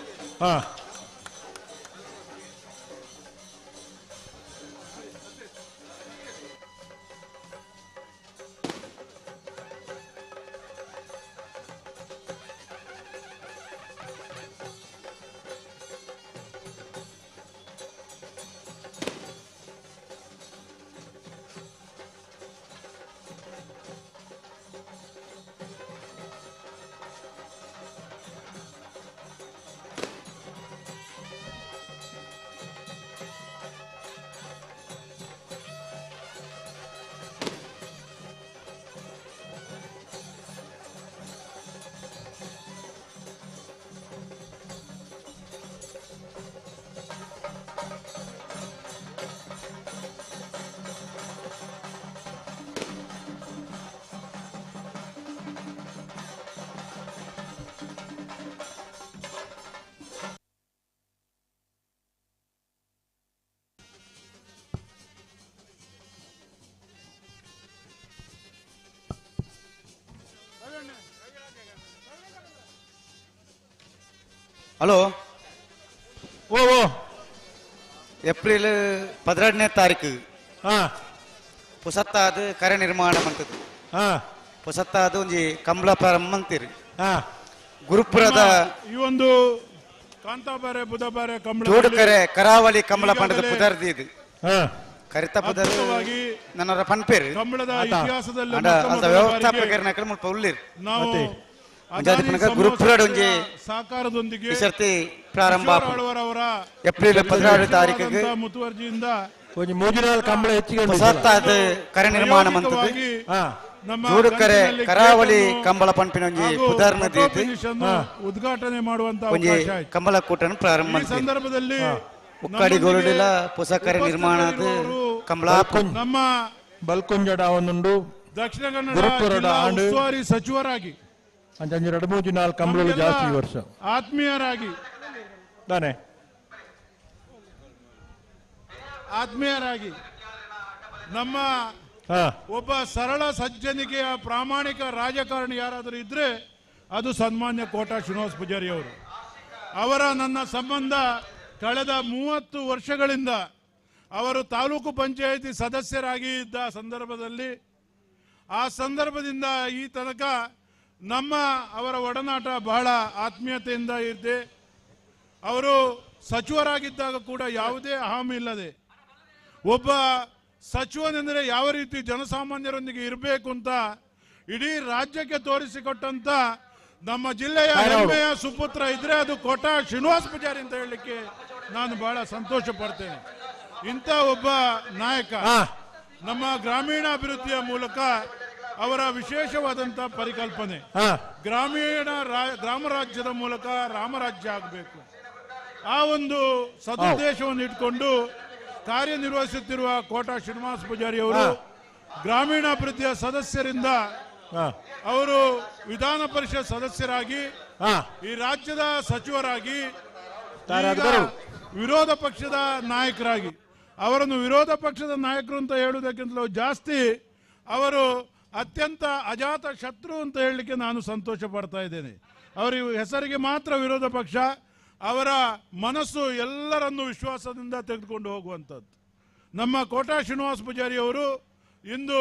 ಹಲೋ ಓ ಓ ಏಪ್ರಿಲ್ 12ನೇ ತಾರೀಕು ಹಾ ಪುಸತ್ತಾದ ಕರೆ ನಿರ್ಮಾಣ ಮಂತದ್ದು ಹಾ ಪುಸತ್ತಾದ ಒಂಜಿ ಕಂಬಳ ಪ್ರಾರಂಭ ಅಂತೀರಿ ಹಾ ಗುರುಪುರದ ಈ ಒಂದು ಕಾಂತಾಬಾರೆ ಬುಧಬಾರೆ ಕಂಬಳ ಜೋಡುಕರೆ ಕರಾವಳಿ ಕಂಬಳ ಪಂಡದ ಪುದರ್ದಿ ಇದು ಹಾ ಕರಿತ ಪುದರ್ ನನ್ನವರ ಪನ್ಪೇರು ಕಂಬಳದ ಇತಿಹಾಸದಲ್ಲಿ ಅಂಡ ಮೊಟ್ಟ ಅಲ್ದ ಮೊದಲ ವ್ಯವಸ್ಥಾಪಕರ ನಕಲು ಮುಲ್ಪ ಉಳ್ಳಿರ್ ನಾವು ಅಂಜಾದಿ ಪನಕ ಗುರುಪುರದ ಒಂಜಿ ಸಹಕಾರದೊಂದಿಗೆ ಈ ಸರ್ತಿ ಪ್ರಾರಂಭ ಕಿಶೋರ್ ಆಳ್ವರವರ ಏಪ್ರಿಲ್ 16 ತಾರೀಕಿಗೆ ಮುತುವರ್ಜಿಯಿಂದ ಒಂಜಿ ಮೂಜಿನಾಲ್ ಕಂಬಳ ಹೆಚ್ಚಿಗೆ ಉಂಟು ಈ ಸಲ. ಹೊಸತ್ತಾದ ಕರೆ ನಿರ್ಮಾಣ ಮಂತದ್ದು ಪ್ರಾಯೋಗಿಕವಾಗಿ ನಮ್ಮ ಜೋಡುಕರೆ ಗಂಟಿನಲ್ಲಿ ಕರಾವಳಿ ಗೇಟನ್ನು ಕಂಬಳ ಪಂಪಿನ ಒಂಜಿ ಹಾಗೂ ಪುದರ್ನ ಫೋಟೋ ದೀದ್ ಫಿನಿಶ್ ಅನ್ನು ಉದ್ಘಾಟನೆ ಮಾಡುವಂತ ಒಂಜಿ ಅವಕಾಶ ಆಯ್ತು. ಕಂಬಳ ಕೂಟನ ಪ್ರಾರಂಭ ಈ ಮಂತಿದೆ ಸಂದರ್ಭದಲ್ಲಿ ಉಕ್ಕಾಡಿ ಗೋರುಡಿಲ ಹೊಸ ಕರೆ ನಿರ್ಮಾಣದ ಕಂಬಳ ನಮ್ಮ ಬಲ್ಕೊಂಜಡ ಒಂದುಂಡು ದಕ್ಷಿಣ ಕನ್ನಡ ಗುರುಪುರದ ಜಿಲ್ಲಾ ಆಂಡು. ಉಸ್ತುವಾರಿ ಸಚಿವರಾಗಿ ಅಂಚ ಅಂಚ ಎರಡು ಮೂಜಿ ನಾಲ್ ಕಂಬಳಗಳು ನಮಗೆಲ್ಲ ಜಾಸ್ತಿ ಈ ವರ್ಷ ಆತ್ಮೀಯರಾಗಿ ತಾನೆ ಆತ್ಮೀಯರಾಗಿ ನಮ್ಮ ಹಾ ಒಬ್ಬ ಸರಳ ಸಜ್ಜನಿಕೆಯ ಪ್ರಾಮಾಣಿಕ ರಾಜಕಾರಣಿ ಯಾರಾದರೂ ಇದ್ರೆ ಅದು ಸನ್ಮಾನ್ಯ ಕೋಟಾ ಶ್ರೀನಿವಾಸ ಪೂಜಾರಿ ಅವರು. ಅವರ ನನ್ನ ಸಂಬಂಧ ಕಳೆದ 30 ವರ್ಷಗಳಿಂದ. ಅವರು ತಾಲೂಕು ಪಂಚಾಯಿತಿ ಸದಸ್ಯರಾಗಿ ಇದ್ದ ಸಂದರ್ಭದಲ್ಲಿ, ಆ ಸಂದರ್ಭದಿಂದ ಈ ತನಕ ನಮ್ಮ ಅವರ ಒಡನಾಟ ಬಹಳ ಆತ್ಮೀಯತೆಯಿಂದ ಇದೆ. ಅವರು ಸಚಿವರಾಗಿದ್ದಾಗ ಕೂಡ ಯಾವುದೇ ಅಹಂ ಇಲ್ಲದೆ, ಒಬ್ಬ ಸಚಿವನೆಂದರೆ ಯಾವ ರೀತಿ ಜನಸಾಮಾನ್ಯರೊಂದಿಗೆ ಇರಬೇಕು ಅಂತ ಇಡೀ ರಾಜ್ಯಕ್ಕೆ ತೋರಿಸಿಕೊಟ್ಟಂತ ನಮ್ಮ ಜಿಲ್ಲೆಯ ಹೆಮ್ಮೆಯ ಸುಪುತ್ರ ಇದ್ರೆ ಅದು ಕೋಟಾ ಶ್ರೀನಿವಾಸ ಪೂಜಾರಿ ಅಂತ ಹೇಳಲಿಕ್ಕೆ ನಾನು ಬಹಳ ಸಂತೋಷ ಪಡ್ತೇನೆ. ಇಂಥ ಒಬ್ಬ ನಾಯಕ ನಮ್ಮ ಗ್ರಾಮೀಣಾಭಿವೃದ್ಧಿಯ ಮೂಲಕ ಅವರ ವಿಶೇಷವಾದಂಥ ಪರಿಕಲ್ಪನೆ, ಗ್ರಾಮೀಣ ಗ್ರಾಮರಾಜ್ಯದ ಮೂಲಕ ರಾಮರಾಜ್ಯ ಆಗಬೇಕು, ಆ ಒಂದು ಸದುದ್ದೇಶವನ್ನು ಇಟ್ಕೊಂಡು ಕಾರ್ಯನಿರ್ವಹಿಸುತ್ತಿರುವ ಕೋಟಾ ಶ್ರೀನಿವಾಸ ಪೂಜಾರಿ ಅವರು ಗ್ರಾಮೀಣಾಭಿವೃದ್ಧಿಯ ಸದಸ್ಯರಿಂದ ಅವರು ವಿಧಾನ ಪರಿಷತ್ ಸದಸ್ಯರಾಗಿ, ಈ ರಾಜ್ಯದ ಸಚಿವರಾಗಿ, ವಿರೋಧ ಪಕ್ಷದ ನಾಯಕರಾಗಿ, ಅವರನ್ನು ವಿರೋಧ ಪಕ್ಷದ ನಾಯಕರು ಅಂತ ಹೇಳುವುದಕ್ಕಿಂತಲೂ ಜಾಸ್ತಿ ಅವರು ಅತ್ಯಂತ ಅಜಾತ ಶತ್ರು ಅಂತ ಹೇಳಲಿಕ್ಕೆ ನಾನು ಸಂತೋಷ ಪಡ್ತಾ ಇದ್ದೇನೆ. ಅವರ ಹೆಸರಿಗೆ ಮಾತ್ರ ವಿರೋಧ ಪಕ್ಷ, ಅವರ ಮನಸ್ಸು ಎಲ್ಲರನ್ನೂ ವಿಶ್ವಾಸದಿಂದ ತೆಗೆದುಕೊಂಡು ಹೋಗುವಂಥದ್ದು. ನಮ್ಮ ಕೋಟಾ ಶ್ರೀನಿವಾಸ ಪೂಜಾರಿ ಅವರು ಇಂದು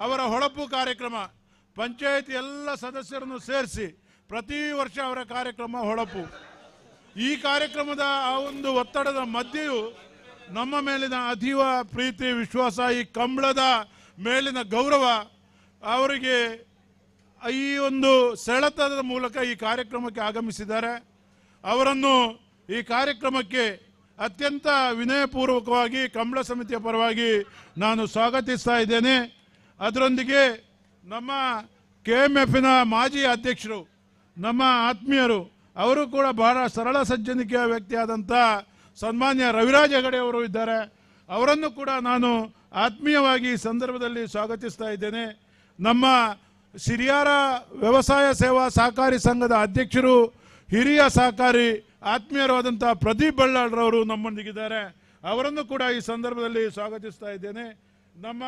ಅವರ ಹೊಳಪು ಕಾರ್ಯಕ್ರಮ, ಪಂಚಾಯತ್ ಎಲ್ಲ ಸದಸ್ಯರನ್ನು ಸೇರಿಸಿ ಪ್ರತಿ ವರ್ಷ ಅವರ ಕಾರ್ಯಕ್ರಮ ಹೊಳಪು. ಈ ಕಾರ್ಯಕ್ರಮದ ಆ ಒಂದು ಒತ್ತಡದ ಮಧ್ಯೆಯೂ ನಮ್ಮ ಮೇಲಿನ ಅತೀವ ಪ್ರೀತಿ, ವಿಶ್ವಾಸ, ಈ ಕಂಬಳದ ಮೇಲಿನ ಗೌರವ ಅವರಿಗೆ ಈ ಒಂದು ಸೆಳೆತದ ಮೂಲಕ ಈ ಕಾರ್ಯಕ್ರಮಕ್ಕೆ ಆಗಮಿಸಿದ್ದಾರೆ. ಅವರನ್ನು ಈ ಕಾರ್ಯಕ್ರಮಕ್ಕೆ ಅತ್ಯಂತ ವಿನಯಪೂರ್ವಕವಾಗಿ ಕಂಬಳ ಸಮಿತಿಯ ಪರವಾಗಿ ನಾನು ಸ್ವಾಗತಿಸ್ತಾ ಇದ್ದೇನೆ. ಅದರೊಂದಿಗೆ ನಮ್ಮ KMFನ ಮಾಜಿ ಅಧ್ಯಕ್ಷರು, ನಮ್ಮ ಆತ್ಮೀಯರು, ಅವರು ಕೂಡ ಬಹಳ ಸರಳ ಸಜ್ಜನಿಕೆಯ ವ್ಯಕ್ತಿಯಾದಂಥ ಸನ್ಮಾನ್ಯ ರವಿರಾಜ್ ಹೆಗಡೆ ಅವರು ಇದ್ದಾರೆ. ಅವರನ್ನು ಕೂಡ ನಾನು ಆತ್ಮೀಯವಾಗಿ ಈ ಸಂದರ್ಭದಲ್ಲಿ ಸ್ವಾಗತಿಸ್ತಾ ಇದ್ದೇನೆ. ನಮ್ಮ ಸಿರಿಯಾರ ವ್ಯವಸಾಯ ಸೇವಾ ಸಹಕಾರಿ ಸಂಘದ ಅಧ್ಯಕ್ಷರು, ಹಿರಿಯ ಸಹಕಾರಿ ಆತ್ಮೀಯರಾದಂಥ ಪ್ರದೀಪ್ ಬಳ್ಳಾಳ್ರವರು ನಮ್ಮೊಂದಿಗಿದ್ದಾರೆ. ಅವರನ್ನು ಕೂಡ ಈ ಸಂದರ್ಭದಲ್ಲಿ ಸ್ವಾಗತಿಸ್ತಾ ಇದ್ದೇನೆ. ನಮ್ಮ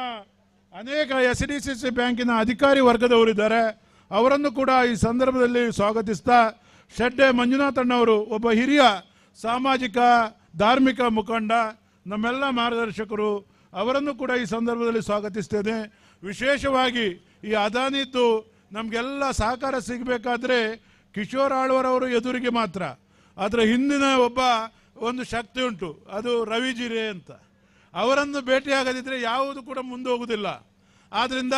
ಅನೇಕ SDCC ಬ್ಯಾಂಕಿನ ಅಧಿಕಾರಿ ವರ್ಗದವರಿದ್ದಾರೆ, ಅವರನ್ನು ಕೂಡ ಈ ಸಂದರ್ಭದಲ್ಲಿ ಸ್ವಾಗತಿಸ್ತಾ, ಶೆಡ್ಡೆ ಮಂಜುನಾಥಣ್ಣವರು ಒಬ್ಬ ಹಿರಿಯ ಸಾಮಾಜಿಕ ಧಾರ್ಮಿಕ ಮುಖಂಡ, ನಮ್ಮೆಲ್ಲ ಮಾರ್ಗದರ್ಶಕರು, ಅವರನ್ನು ಕೂಡ ಈ ಸಂದರ್ಭದಲ್ಲಿ ಸ್ವಾಗತಿಸ್ತೇನೆ. ವಿಶೇಷವಾಗಿ ಈ ಅದಾನಿದ್ದು ನಮಗೆಲ್ಲ ಸಹಕಾರ ಸಿಗಬೇಕಾದ್ರೆ ಕಿಶೋರ್ ಆಳ್ವರವರು ಎದುರಿಗೆ ಮಾತ್ರ, ಅದರ ಹಿಂದಿನ ಒಂದು ಶಕ್ತಿ ಉಂಟು, ಅದು ರವಿ ಜಿರೆ ಅಂತ. ಅವರನ್ನು ಭೇಟಿಯಾಗದಿದ್ದರೆ ಯಾವುದು ಕೂಡ ಮುಂದೆ ಹೋಗುವುದಿಲ್ಲ. ಆದ್ದರಿಂದ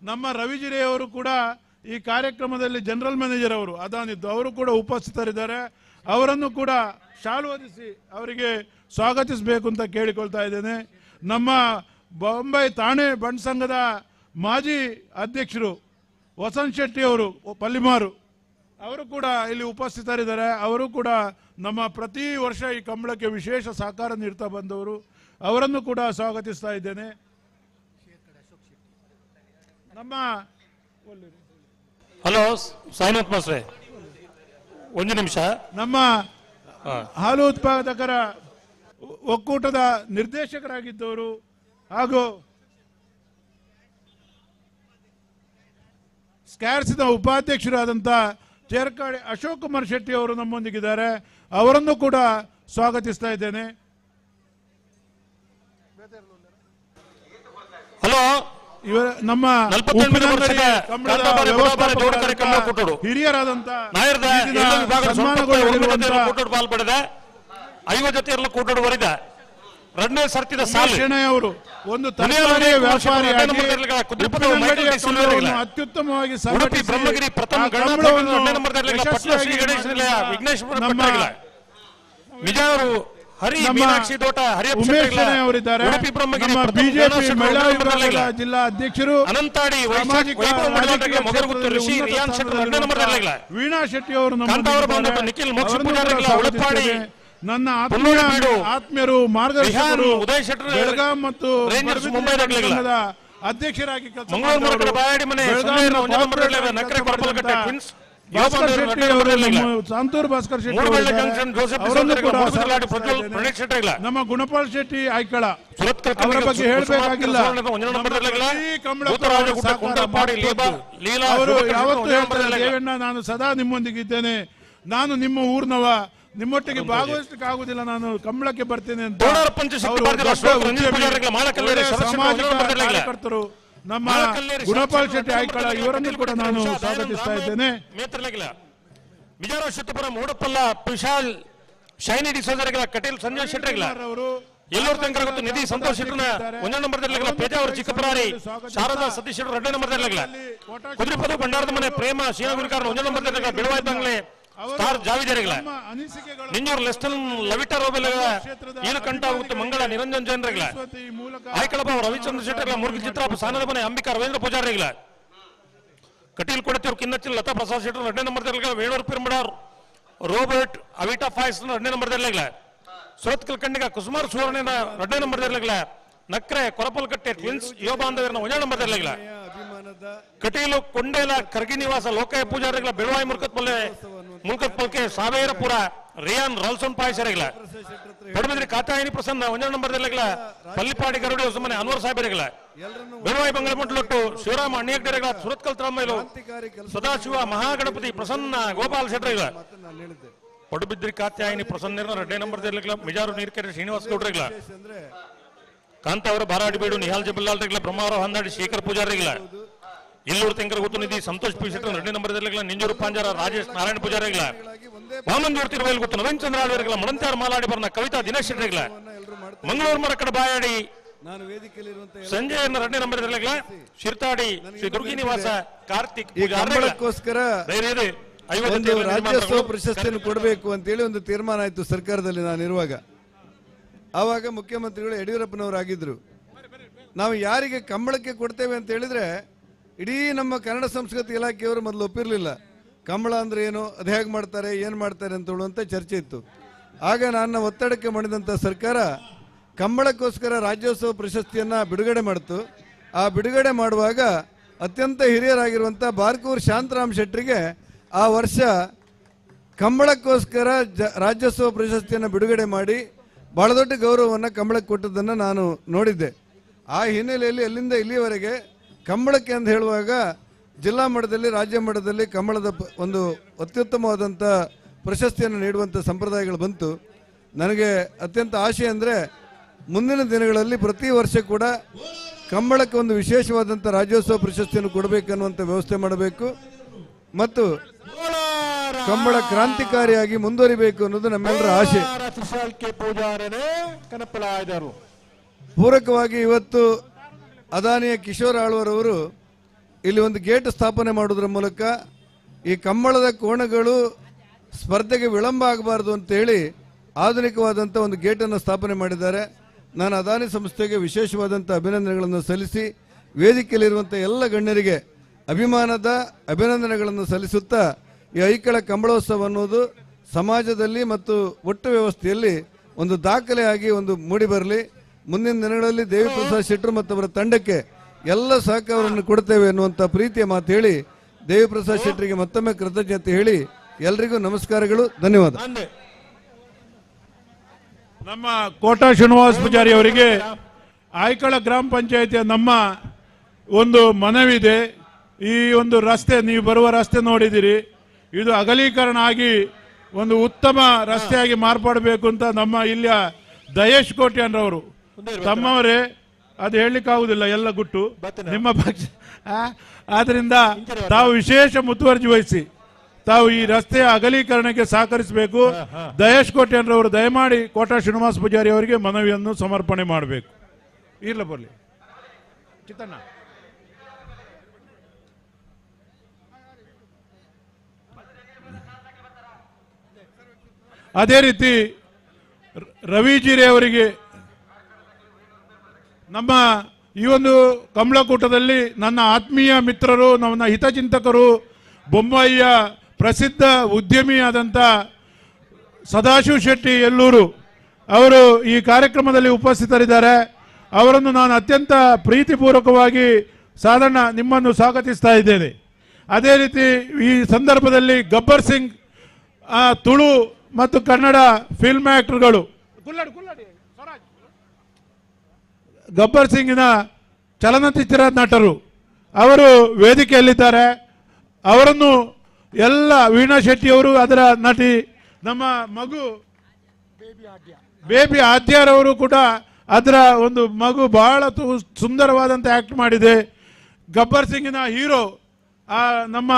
ನಮ್ಮ ರವಿ ಜಿರೆಯವರು ಕೂಡ ಈ ಕಾರ್ಯಕ್ರಮದಲ್ಲಿ ಜನರಲ್ ಮ್ಯಾನೇಜರ್ ಅವರು ಅದಾನಿದ್ದು ಅವರು ಕೂಡ ಉಪಸ್ಥಿತರಿದ್ದಾರೆ. ಅವರನ್ನು ಕೂಡ ಶಾಲು ಹೊದಿಸಿ ಅವರಿಗೆ ಸ್ವಾಗತಿಸಬೇಕು ಅಂತ ಕೇಳಿಕೊಳ್ತಾ ಇದ್ದೇನೆ. ನಮ್ಮ ಬಾಂಬೆ ಥಾಣೆ ಬಂಡ್ ಸಂಘದ ಮಾಜಿ ಅಧ್ಯಕ್ಷರು ವಸಂತ್ ಶೆಟ್ಟಿ ಅವರು ಪಲ್ಲಿಮಾರು ಅವರು ಕೂಡ ಇಲ್ಲಿ ಉಪಸ್ಥಿತರಿದ್ದಾರೆ. ಅವರು ಕೂಡ ನಮ್ಮ ಪ್ರತಿ ವರ್ಷ ಈ ಕಂಬಳಕ್ಕೆ ವಿಶೇಷ ಸಹಕಾರ ನೀಡ್ತಾ ಬಂದವರು, ಅವರನ್ನು ಕೂಡ ಸ್ವಾಗತಿಸ್ತಾ ಇದ್ದೇನೆ. ನಮ್ಮ ಹಲೋ ಸಾಯಿನಾಥ್ ಮಾಸ್ಟ್ರೆ, ಒಂದು ನಿಮಿಷ. ನಮ್ಮ ಹಾಲು ಉತ್ಪಾದಕರ ಒಕ್ಕೂಟದ ನಿರ್ದೇಶಕರಾಗಿದ್ದವರು ಹಾಗೂ ಸ್ಕ್ಯಾರ್ಸಿನ ಉಪಾಧ್ಯಕ್ಷರಾದಂಥ ಚೇರ್ಕಾಡಿ ಅಶೋಕ್ ಕುಮಾರ್ ಶೆಟ್ಟಿ ಅವರು ನಮ್ಮೊಂದಿಗಿದ್ದಾರೆ, ಅವರನ್ನು ಕೂಡ ಸ್ವಾಗತಿಸ್ತಾ ಇದ್ದೇನೆ. ಹಲೋ, ಇವರ ನಮ್ಮ ಹಿರಿಯರಾದಂತಹ ಅವರು ಒಂದು ತರಕಾರಿ ವ್ಯಾಪಾರಿಯಾಗಿ ಅತ್ಯುತ್ತಮವಾಗಿ ಅವರಿದ್ದಾರೆ. ನಮ್ಮ ಬಿಜೆಪಿ ಮಹಿಳಾ ವಿಭಾಗದ ಜಿಲ್ಲಾ ಅಧ್ಯಕ್ಷರು ವೀಣಾ ಶೆಟ್ಟಿ ಅವರು, ನನ್ನ ಆತ್ಮೀಯರು ಮಾರ್ಗದರ್ಶಕರು, ಬೆಳಗಾಂ ಮತ್ತು ಅಧ್ಯಕ್ಷರಾಗಿ ಕೆಲಸ ಸಾಂತೂರ್ ಭಾಸ್ಕರ್ ಶೆಟ್ಟಿ ಅವರನ್ನು ಕೂಡ, ನಮ್ಮ ಗುಣಪಾಲ್ ಶೆಟ್ಟಿ ಐಕಳ ಅವರ ಬಗ್ಗೆ ಹೇಳಬೇಕಾಗಿಲ್ಲ. ಅವರು ಯಾವತ್ತೂ ಹೇಳ್ತಾರೆ, ದೇವಣ್ಣ ನಾನು ಸದಾ ನಿಮ್ಮೊಂದಿಗಿದ್ದೇನೆ, ನಾನು ನಿಮ್ಮ ಊರ್ನವ, ನಿಮ್ಮೊಟ್ಟಿಗೆ ಭಾಗವಹಿಸಲಿಕ್ಕೆ ಆಗುದಿಲ್ಲ, ನಾನು ಕಂಬಳಕ್ಕೆ ಬರ್ತೇನೆ ಅಂತ. ಸಾಮಾಜಿಕ ಕಾರ್ಯಕರ್ತರು ನಮ್ಮ ಗುಣಪಾಲ್ ಶೆಟ್ಟಿ ಐಕಳ ಇವರನ್ನು ಕೂಡ ನಾನು ಸ್ವಾಗತಿಸ್ತಾ ಇದ್ದೇನೆ. ಎಲ್ಲೂರು ತಂಕರ ಗೊತ್ತು ನಿಧಿ ಸಂತೋಷ್ ಶೆಟ್ಟರ್ನ ಒಂದನೇ ನಂಬರ್ ಪೇಜಾವರ ಚಿಕ್ಕಪರಾರಿ ಶಾರದಾ ಸತೀಶ್ ಶೆಟ್ಟರ್ ಎರಡನೇ ನಂಬರ್ ಕುದುರೆಪದ ಭಂಡಾರದ ಮನೆ ಪ್ರೇಮ ಶ್ರೀನಗುರಿಕಾರ ಒಂದನೇ ನಂಬರ್ ಬೆಳವಾಯ್ ಬಂಗ್ಲೆ ಸ್ಟಾರ್ ಜಾವಿದರಿಗಳ ನಿಂಜೂರು ಲೆಸ್ಟನ್ ಲವಿಟಾ ರೋಬೆಲ ನೀಲಕಂಠ ಮತ್ತು ಮಂಗಳ ನಿರಂಜನ್ ಜೈನರಿಗಳ ಆಯ್ಕಳಬಾಬು ರವಿಚಂದ್ರ ಶೆಟ್ಟರ್ಗಳ ಮುರುಘ ಚಿತ್ರಾಪ ಸಾನದ ಮನೆ ಅಂಬಿಕಾ ರವೀಂದ್ರ ಪೂಜಾರಿಗಳ ಕಟೀಲ್ ಕೊಡತಿಯವರು ಕಿನ್ನಚ್ಚಿನ ಲತಾ ಪ್ರಸಾದ್ ಶೆಟ್ಟರ್ ಎರಡನೇ ನಂಬರ್ ವೇಣೂರು ಪಿರ್ಮಡಾರ್ ರೋಬರ್ಟ್ ಅವಿಟಾ ಫಾಯ್ಸ್ ಎರಡನೇ ನಂಬರ್ ಸುರತ್ ಕಲ್ಕಂಡಿಗ ಕುಸುಮಾರ್ ಸುವರ್ಣ ಎರಡನೇ ನಂಬರ್ ನಕ್ರೆ ಕೊರಪಲ್ಕಟ್ಟೆ ಟ್ವಿನ್ಸ್ ಯುವ ಬಾಂಧವ್ಯರ ಒಂದೇ ನಂಬರ್ ಕಟೀಲು ಕೊಂಡೇಲ ಕರ್ಗಿ ನಿವಾಸ ಲೋಕಯ್ಯ ಪೂಜಾರಿಗಳ ಬೆಳವಾಯಿ ಮುಲ್ಕತ್ ಪಲ್ಲೆ ಮುಲ್ಕತ್ ಪಲ್ಕೆ ಸಾವೇರಪುರ ರಿಯಾನ್ ರಾಲ್ಸನ್ ಪಾಯಸರಿಗಳ ಪಡುಬಿದ್ರಿ ಕಾತಾಯಿನಿ ಪ್ರಸನ್ನ ಒಂದೇ ನಂಬರ್ ಪಲ್ಲಿಪಾಡಿ ಗರುಡಿ ಹೊಸಮನೆ ಅನ್ವರ್ ಸಾಹೇಬರಿಗಳ ಬೆಳವಾಯಿ ಬಂಗಲಮಂಟ್ಲೊಟ್ಟು ಶಿವರಾಮ ಅಣ್ಣಿಯಗ್ಡರಿಗಳ ಸುರತ್ಕಲ್ ತ್ರಾಮೈಲು ಸದಾಶಿವ ಮಹಾಗಣಪತಿ ಪ್ರಸನ್ನ ಗೋಪಾಲ್ ಶೆಟ್ಟರಿಗಳ ಪಡುಬಿದ್ರಿ ಕಾತ್ಯಾಯಿನಿ ಪ್ರಸನ್ನ ಎರಡನೇ ನಂಬರ್ ಮಿಜಾರು ನೀರ್ಕೆರೆ ಶ್ರೀನಿವಾಸ ಗೌಡ್ರಿಗಳ ಕಾಂತ ಅವರ ಬಾರಾಡಿಬೇಡು ನಿಹಾಲ್ ಜಬಲ್ಲಾಲ್ ರಿಗಳ ಬ್ರಹ್ಮಾವರ ಹೊಂದಾಡಿ ಶೇಖರ್ ಪೂಜಾರಿಗಳ ಎಲ್ಲೂರು ತೆಂಕರ ಗೊತ್ತು ನಿಧಿ ಸಂತೋಷ್ ಪಿ ಶೆಟ್ಟರ್ ಎರಡನೇ ನಂಬರ್ ನಿಂಜೂರು ಪಾಂಜಾರ ರಾಜೇಶ್ ನಾರಾಯಣ ಪೂಜಾರಿಗಳ ವಾಮಂಜೂರು ತಿರುವೇಲ್ ಗೊತ್ತು ನವೀನ್ ಚಂದ್ರ ಆಳ್ವೇರ್ಗಳ ಮಣಂತಾರ್ ಮಾಲಾಡಿ ಬರ್ನ ಕವಿತಾ ದಿನೇಶ್ ಶೆಟ್ಟರಿಗಳ ಮಂಗಳೂರು ಮರಕಡ ಬಾಯಾಡಿ ಸಂಜಯ್ ಎರಡನೇ ನಂಬರ್ ಶಿರ್ತಾಡಿ ಶ್ರೀ ದುರ್ಗಿ ನಿವಾಸ ಕಾರ್ತಿಕ್ ಕಂಬಳಕ್ಕೋಸ್ಕರ ಒಂದು ರಾಜ್ಯೋತ್ಸವ ಪ್ರಶಸ್ತಿಯನ್ನು ಕೊಡಬೇಕು ಅಂತೇಳಿ ಒಂದು ತೀರ್ಮಾನ ಆಯಿತು ಸರ್ಕಾರದಲ್ಲಿ ನಾನಿರುವಾಗ. ಆವಾಗ ಮುಖ್ಯಮಂತ್ರಿಗಳು ಯಡಿಯೂರಪ್ಪನವರಾಗಿದ್ದರು. ನಾವು ಯಾರಿಗೆ ಕಂಬಳಕ್ಕೆ ಕೊಡ್ತೇವೆ ಅಂತ ಹೇಳಿದ್ರೆ ಇಡೀ ನಮ್ಮ ಕನ್ನಡ ಸಂಸ್ಕೃತಿ ಇಲಾಖೆಯವರು ಮೊದಲು ಒಪ್ಪಿರಲಿಲ್ಲ. ಕಂಬಳ ಅಂದ್ರೆ ಏನು, ಅದು ಹೇಗೆ ಮಾಡ್ತಾರೆ, ಏನು ಮಾಡ್ತಾರೆ ಅಂತ ಹೇಳುವಂಥ ಚರ್ಚೆ ಇತ್ತು. ಆಗ ನನ್ನ ಒತ್ತಡಕ್ಕೆ ಮಣಿದಂಥ ಸರ್ಕಾರ ಕಂಬಳಕ್ಕೋಸ್ಕರ ರಾಜ್ಯೋತ್ಸವ ಪ್ರಶಸ್ತಿಯನ್ನು ಬಿಡುಗಡೆ ಮಾಡಿತು. ಆ ಬಿಡುಗಡೆ ಮಾಡುವಾಗ ಅತ್ಯಂತ ಹಿರಿಯರಾಗಿರುವಂಥ ಬಾರ್ಕೂರ್ ಶಾಂತರಾಮ್ ಶೆಟ್ಟರಿಗೆ ಆ ವರ್ಷ ಕಂಬಳಕ್ಕೋಸ್ಕರ ರಾಜ್ಯೋತ್ಸವ ಪ್ರಶಸ್ತಿಯನ್ನು ಬಿಡುಗಡೆ ಮಾಡಿ ಭಾಳ ದೊಡ್ಡ ಗೌರವವನ್ನು ಕಂಬಳಕ್ಕೆ ಕೊಟ್ಟದ್ದನ್ನು ನಾನು ನೋಡಿದ್ದೆ. ಆ ಹಿನ್ನೆಲೆಯಲ್ಲಿ ಅಲ್ಲಿಂದ ಇಲ್ಲಿಯವರೆಗೆ ಕಂಬಳಕ್ಕೆ ಅಂತ ಹೇಳುವಾಗ ಜಿಲ್ಲಾ ಮಟ್ಟದಲ್ಲಿ, ರಾಜ್ಯ ಮಟ್ಟದಲ್ಲಿ ಕಂಬಳದ ಒಂದು ಅತ್ಯುತ್ತಮವಾದಂಥ ಪ್ರಶಸ್ತಿಯನ್ನು ನೀಡುವಂಥ ಸಂಪ್ರದಾಯಗಳು ಬಂತು. ನನಗೆ ಅತ್ಯಂತ ಆಶೆ ಅಂದರೆ ಮುಂದಿನ ದಿನಗಳಲ್ಲಿ ಪ್ರತಿ ವರ್ಷ ಕೂಡ ಕಂಬಳಕ್ಕೆ ಒಂದು ವಿಶೇಷವಾದಂಥ ರಾಜ್ಯೋತ್ಸವ ಪ್ರಶಸ್ತಿಯನ್ನು ಕೊಡಬೇಕನ್ನುವಂಥ ವ್ಯವಸ್ಥೆ ಮಾಡಬೇಕು ಮತ್ತು ಕಂಬಳ ಕ್ರಾಂತಿಕಾರಿಯಾಗಿ ಮುಂದುವರಿಬೇಕು ಅನ್ನೋದು ನಮ್ಮೆಲ್ಲರ ಆಶೆ. ಪೂರಕವಾಗಿ ಇವತ್ತು ಅದಾನಿಯ ಕಿಶೋರ್ ಆಳ್ವರವರು ಇಲ್ಲಿ ಒಂದು ಗೇಟ್ ಸ್ಥಾಪನೆ ಮಾಡೋದ್ರ ಮೂಲಕ ಈ ಕಂಬಳದ ಕೋಣಗಳು ಸ್ಪರ್ಧೆಗೆ ವಿಳಂಬ ಆಗಬಾರದು ಅಂತೇಳಿ ಆಧುನಿಕವಾದಂಥ ಒಂದು ಗೇಟನ್ನು ಸ್ಥಾಪನೆ ಮಾಡಿದ್ದಾರೆ. ನಾನು ಅದಾನಿ ಸಂಸ್ಥೆಗೆ ವಿಶೇಷವಾದಂಥ ಅಭಿನಂದನೆಗಳನ್ನು ಸಲ್ಲಿಸಿ ವೇದಿಕೆಯಲ್ಲಿರುವಂಥ ಎಲ್ಲ ಗಣ್ಯರಿಗೆ ಅಭಿಮಾನದ ಅಭಿನಂದನೆಗಳನ್ನು ಸಲ್ಲಿಸುತ್ತಾ ಈ ಐಕಳ ಕಂಬಳೋತ್ಸವ ಅನ್ನೋದು ಸಮಾಜದಲ್ಲಿ ಮತ್ತು ಒಟ್ಟು ವ್ಯವಸ್ಥೆಯಲ್ಲಿ ಒಂದು ದಾಖಲೆಯಾಗಿ ಒಂದು ಮೂಡಿಬರಲಿ. ಮುಂದಿನ ದಿನಗಳಲ್ಲಿ ದೇವಿಪ್ರಸಾದ್ ಶೆಟ್ಟರು ಮತ್ತು ಅವರ ತಂಡಕ್ಕೆ ಎಲ್ಲ ಸಹಕಾರವನ್ನು ಕೊಡ್ತೇವೆ ಎನ್ನುವಂಥ ಪ್ರೀತಿಯ ಮಾತು ಹೇಳಿ ದೇವಿಪ್ರಸಾದ್ ಶೆಟ್ಟರಿಗೆ ಮತ್ತೊಮ್ಮೆ ಕೃತಜ್ಞತೆ ಹೇಳಿ ಎಲ್ರಿಗೂ ನಮಸ್ಕಾರಗಳು, ಧನ್ಯವಾದ. ನಮ್ಮ ಕೋಟಾ ಶ್ರೀನಿವಾಸ ಪೂಜಾರಿ ಅವರಿಗೆ ಆಯ್ಕಳ ಗ್ರಾಮ ಪಂಚಾಯಿತಿಯ ನಮ್ಮ ಒಂದು ಮನವಿದೆ. ಈ ಒಂದು ರಸ್ತೆ, ನೀವು ಬರುವ ರಸ್ತೆ ನೋಡಿದಿರಿ, ಇದು ಅಗಲೀಕರಣ ಆಗಿ ಒಂದು ಉತ್ತಮ ರಸ್ತೆಯಾಗಿ ಮಾರ್ಪಾಡಬೇಕು ಅಂತ ನಮ್ಮ ಇಲ್ಲಿಯ ದಯೇಶ್ ಕೋಟ್ಯಾನ್ರವರು ತಮ್ಮವರೇ, ಅದು ಹೇಳಲಿಕ್ಕಾಗುವುದಿಲ್ಲ, ಎಲ್ಲ ಗುಟ್ಟು ನಿಮ್ಮ ಪಕ್ಷ. ಆದ್ದರಿಂದ ತಾವು ವಿಶೇಷ ಮುತುವರ್ಜಿ ವಹಿಸಿ ತಾವು ಈ ರಸ್ತೆಯ ಅಗಲೀಕರಣಕ್ಕೆ ಸಹಕರಿಸಬೇಕು. ದಯೇಶ್ ಕೋಟ್ಯಾನ್ರವರು ದಯಮಾಡಿ ಕೋಟಾ ಶ್ರೀನಿವಾಸ ಪೂಜಾರಿ ಅವರಿಗೆ ಮನವಿಯನ್ನು ಸಮರ್ಪಣೆ ಮಾಡಬೇಕು. ಇರ್ಲ ಬರಲಿ ಚಿತ್ತಣ್ಣ. ಅದೇ ರೀತಿ ರವಿ ಜೀರೆ ಅವರಿಗೆ ನಮ್ಮ ಈ ಒಂದು ಕಮಲಕೂಟದಲ್ಲಿ ನನ್ನ ಆತ್ಮೀಯ ಮಿತ್ರರು, ನನ್ನ ಹಿತಚಿಂತಕರು, ಬೊಂಬಾಯಿಯ ಪ್ರಸಿದ್ಧ ಉದ್ಯಮಿಯಾದಂಥ ಸದಾಶಿವ ಶೆಟ್ಟಿ ಎಲ್ಲೂರು ಅವರು ಈ ಕಾರ್ಯಕ್ರಮದಲ್ಲಿ ಉಪಸ್ಥಿತರಿದ್ದಾರೆ. ಅವರನ್ನು ನಾನು ಅತ್ಯಂತ ಪ್ರೀತಿಪೂರ್ವಕವಾಗಿ ಸಾಧಾರಣ ನಿಮ್ಮನ್ನು ಸ್ವಾಗತಿಸ್ತಾ ಇದ್ದೇನೆ. ಅದೇ ರೀತಿ ಈ ಸಂದರ್ಭದಲ್ಲಿ ಗಬ್ಬರ್ ಸಿಂಗ್ ತುಳು ಮತ್ತು ಕನ್ನಡ ಫಿಲ್ಮ್ ಆ್ಯಕ್ಟರ್ಗಳು ಗಬ್ಬರ್ ಸಿಂಗಿನ ಚಲನಚಿತ್ರ ನಟರು ಅವರು ವೇದಿಕೆಯಲ್ಲಿದ್ದಾರೆ. ಅವರನ್ನು ಎಲ್ಲ ವೀಣಾ ಶೆಟ್ಟಿಯವರು, ಅದರ ನಟಿ ನಮ್ಮ ಮಗು ಬೇಬಿ ಆದ್ಯಾರವರು ಕೂಡ ಅದರ ಒಂದು ಮಗು ಬಹಳ ಸುಂದರವಾದಂಥ ಆ್ಯಕ್ಟ್ ಮಾಡಿದೆ. ಗಬ್ಬರ್ ಸಿಂಗಿನ ಹೀರೋ ನಮ್ಮ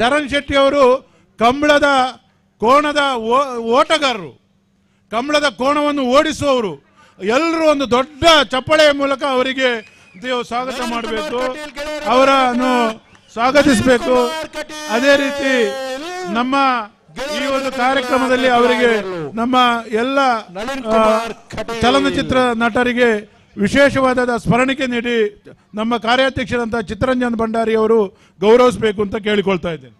ಶರಣ್ ಶೆಟ್ಟಿ ಅವರು ಕಂಬಳದ ಕೋಣದ ಓಟಗಾರರು, ಕಂಬಳದ ಕೋಣವನ್ನು ಓಡಿಸುವವರು. ಎಲ್ಲರೂ ಒಂದು ದೊಡ್ಡ ಚಪ್ಪಳೆಯ ಮೂಲಕ ಅವರಿಗೆ ಸ್ವಾಗತ ಮಾಡಬೇಕು, ಅವರನ್ನು ಸ್ವಾಗತಿಸಬೇಕು. ಅದೇ ರೀತಿ ನಮ್ಮ ಈ ಒಂದು ಕಾರ್ಯಕ್ರಮದಲ್ಲಿ ಅವರಿಗೆ ನಮ್ಮ ಎಲ್ಲ ಚಲನಚಿತ್ರ ನಟರಿಗೆ ವಿಶೇಷವಾದ ಸ್ಮರಣಿಕೆ ನೀಡಿ ನಮ್ಮ ಕಾರ್ಯಾಧ್ಯಕ್ಷರಂತ ಚಿತ್ತರಂಜನ್ ಭಂಡಾರಿ ಅವರು ಗೌರವಿಸಬೇಕು ಅಂತ ಕೇಳಿಕೊಳ್ತಾ ಇದ್ದೇನೆ.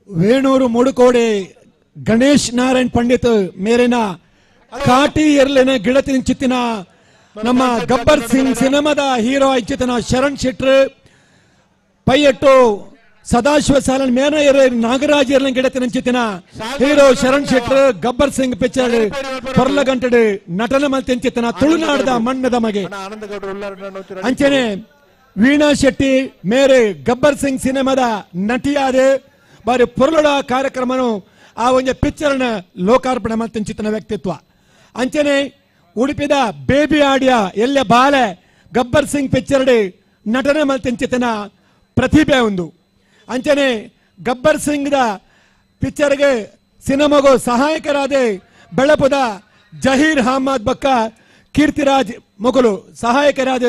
ವೇಣೂರು ಮೂಡುಕೋಡೆ ಗಣೇಶ್ ನಾರಾಯಣ್ ಪಂಡಿತ್ ಮೇರಿನ ಕಾಟಿ ಎರ್ಲಿನ ಗಿಡತಿನ ಚಿತ್ತಿನ ನಮ್ಮ ಗಬ್ಬರ್ ಸಿಂಗ್ ಸಿನಿಮಾದ ಹೀರೋ ಇಚ್ಚಿತನ ಶರಣ್ ಶೆಟ್ರ್ ಪೈಯಟ್ಟು ಸದಾಶಿವ ಸಾಲನ್ ಮೇನ ನಾಗರಾಜ್ ಎರ್ಲಿನ ಗಿಡತಿನ ಚಿತ್ತಿನ ಹೀರೋ ಶರಣ್ ಶೆಟ್ರ್ ಗಬ್ಬರ್ ಸಿಂಗ್ ಪಿಕ್ಚರ್ ಪೊರ್ಲಗಂಟೆಡ್ ನಟನ ಮಲ್ತೆಂಚಿತನ ತುಳುನಾಡದ ಮಣ್ಣದ ಮಗೆ. ಅಂಚನೆ ವೀಣಾ ಶೆಟ್ಟಿ ಮೇರೆ ಗಬ್ಬರ್ ಸಿಂಗ್ ಸಿನಿಮಾದ ನಟಿಯಾದ ಬಾರಿ ಪೊರ್ಲುಡ ಕಾರ್ಯಕ್ರಮನು ಆ ಒಂದು ಪಿಕ್ಚರ್ನ ಲೋಕಾರ್ಪಣೆ ಮಲ್ತೆಂಚಿತನ ವ್ಯಕ್ತಿತ್ವ. ಅಂಚನೆ ಉಡುಪಿದ ಬೇಬಿ ಆಡಿಯ ಎಲ್ಲ ಬಾಲೆ ಗಬ್ಬರ್ ಸಿಂಗ್ ಪಿಕ್ಚರ್ ನಟನೆ ಮಲ್ತೆಂಚಿತನ ಪ್ರತಿಭೆ ಒಂದು. ಅಂಚನೆ ಗಬ್ಬರ್ ಸಿಂಗ್ದ ಪಿಕ್ಚರ್ಗೆ ಸಿನಿಮಾಗೂ ಸಹಾಯಕರಾದ ಬೆಳಪುದ ಜಹೀರ್ ಅಹಮದ್ ಬಕ್ಕ ಕೀರ್ತಿರಾಜ್ ಮೊಗಲು ಸಹಾಯಕರಾದ.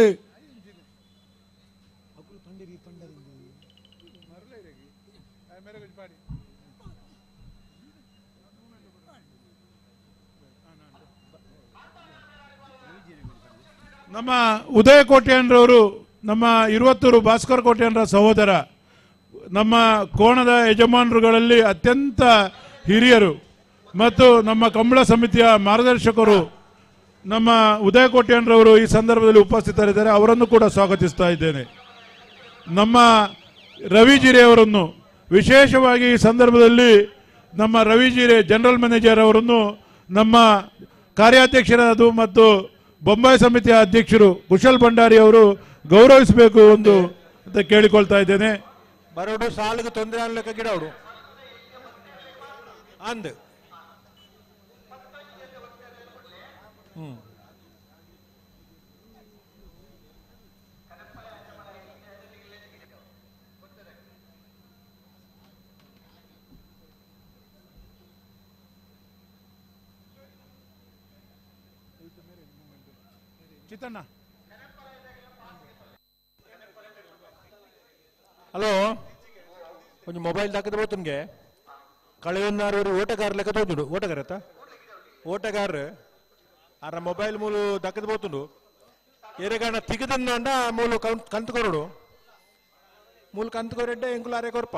ನಮ್ಮ ಉದಯ ಕೋಟ್ಯಾನ್ರವರು, ನಮ್ಮ ಇರುವತ್ತೂರು ಭಾಸ್ಕರ್ ಕೋಟ್ಯಾನ್ರ ಸಹೋದರ, ನಮ್ಮ ಕೋಣದ ಯಜಮಾನರುಗಳಲ್ಲಿ ಅತ್ಯಂತ ಹಿರಿಯರು ಮತ್ತು ನಮ್ಮ ಕಂಬಳ ಸಮಿತಿಯ ಮಾರ್ಗದರ್ಶಕರು ನಮ್ಮ ಉದಯ ಕೋಟ್ಯಾನ್ರವರು ಈ ಸಂದರ್ಭದಲ್ಲಿ ಉಪಸ್ಥಿತರಿದ್ದಾರೆ. ಅವರನ್ನು ಕೂಡ ಸ್ವಾಗತಿಸ್ತಾ ಇದ್ದೇನೆ. ನಮ್ಮ ರವಿ ಜಿರೆಯವರನ್ನು ವಿಶೇಷವಾಗಿ ಈ ಸಂದರ್ಭದಲ್ಲಿ ನಮ್ಮ ರವಿ ಜಿರೆ ಜನರಲ್ ಮ್ಯಾನೇಜರ್ ಅವರನ್ನು, ನಮ್ಮ ಕಾರ್ಯಾಧ್ಯಕ್ಷರಾದ ಮತ್ತು ಬೊಂಬಾಯಿ ಸಮಿತಿಯ ಅಧ್ಯಕ್ಷರು ಕುಶಲ್ ಭಂಡಾರಿ ಅವರು ಗೌರವಿಸಬೇಕು ಒಂದು ಅಂತ ಕೇಳಿಕೊಳ್ತಾ ಇದ್ದೇನೆ. ಬರೋಡು ಸಾಲಿಗೆ ತೊಂದರೆ ಆಗ್ಲಿಕ್ಕೆ ಗಿಡ ಅವಡು ಅಂದ್ ಚಿತ್ತಣ್ಣ ಹಲೋ, ಒಂದು ಮೊಬೈಲ್ ದಾಕದ ಬೋತನ್ಗೆ ಕಳೆಯೊನ್ನಾರು ಓಟಗಾರ ಲೆಕ್ಕ ತೋಜುಂಡು. ಓಟಗಾರ ಆತ ಓಟಗಾರ ಆರ ಮೊಬೈಲ್ ಮೂಲು ದಕ್ಕದ ಬೋತುಂಡು. ಎರೆಗಾಣ ತಿಗದನ್ನ ಮೂಲು ಕಂತು ಕೊರಡು ಮೂಲು ಕಂತು ಕೊರೆಡ್ಡೆ ಎಂಕುಲು ಅರೆ ಕೊರ್ಪ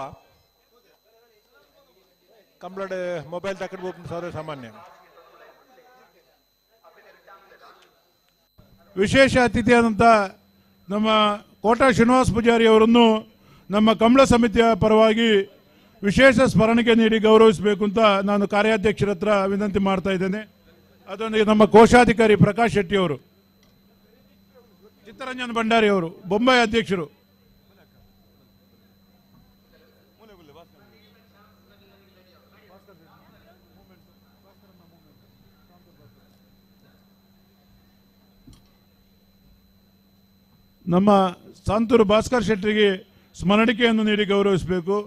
ಕಂಬ್ಲಡ್ ಮೊಬೈಲ್ ದಕ್ಕದ ಬೋತು ಸರ್ವ ಸಾಮಾನ್ಯ. ವಿಶೇಷ ಅತಿಥಿಯಾದಂಥ ನಮ್ಮ ಕೋಟಾ ಶ್ರೀನಿವಾಸ ಪೂಜಾರಿ ಅವರನ್ನು ನಮ್ಮ ಕಂಬಳ ಸಮಿತಿಯ ಪರವಾಗಿ ವಿಶೇಷ ಸ್ಮರಣಿಕೆ ನೀಡಿ ಗೌರವಿಸಬೇಕು ಅಂತ ನಾನು ಕಾರ್ಯಾಧ್ಯಕ್ಷರ ಹತ್ರ ವಿನಂತಿ ಮಾಡ್ತಾ ಇದ್ದೇನೆ. ಅದೊಂದಿಗೆ ನಮ್ಮ ಕೋಶಾಧಿಕಾರಿ ಪ್ರಕಾಶ್ ಶೆಟ್ಟಿ ಅವರು, ಚಿತ್ತರಂಜನ್ ಭಂಡಾರಿ ಅವರು, ಬೊಂಬೈ ಅಧ್ಯಕ್ಷರು. ನಮ್ಮ ಸಾಂತೂರು ಭಾಸ್ಕರ್ ಶೆಟ್ಟಿಗೆ ಸ್ಮರಣಿಕೆಯನ್ನು ನೀಡಿ ಗೌರವಿಸಬೇಕು.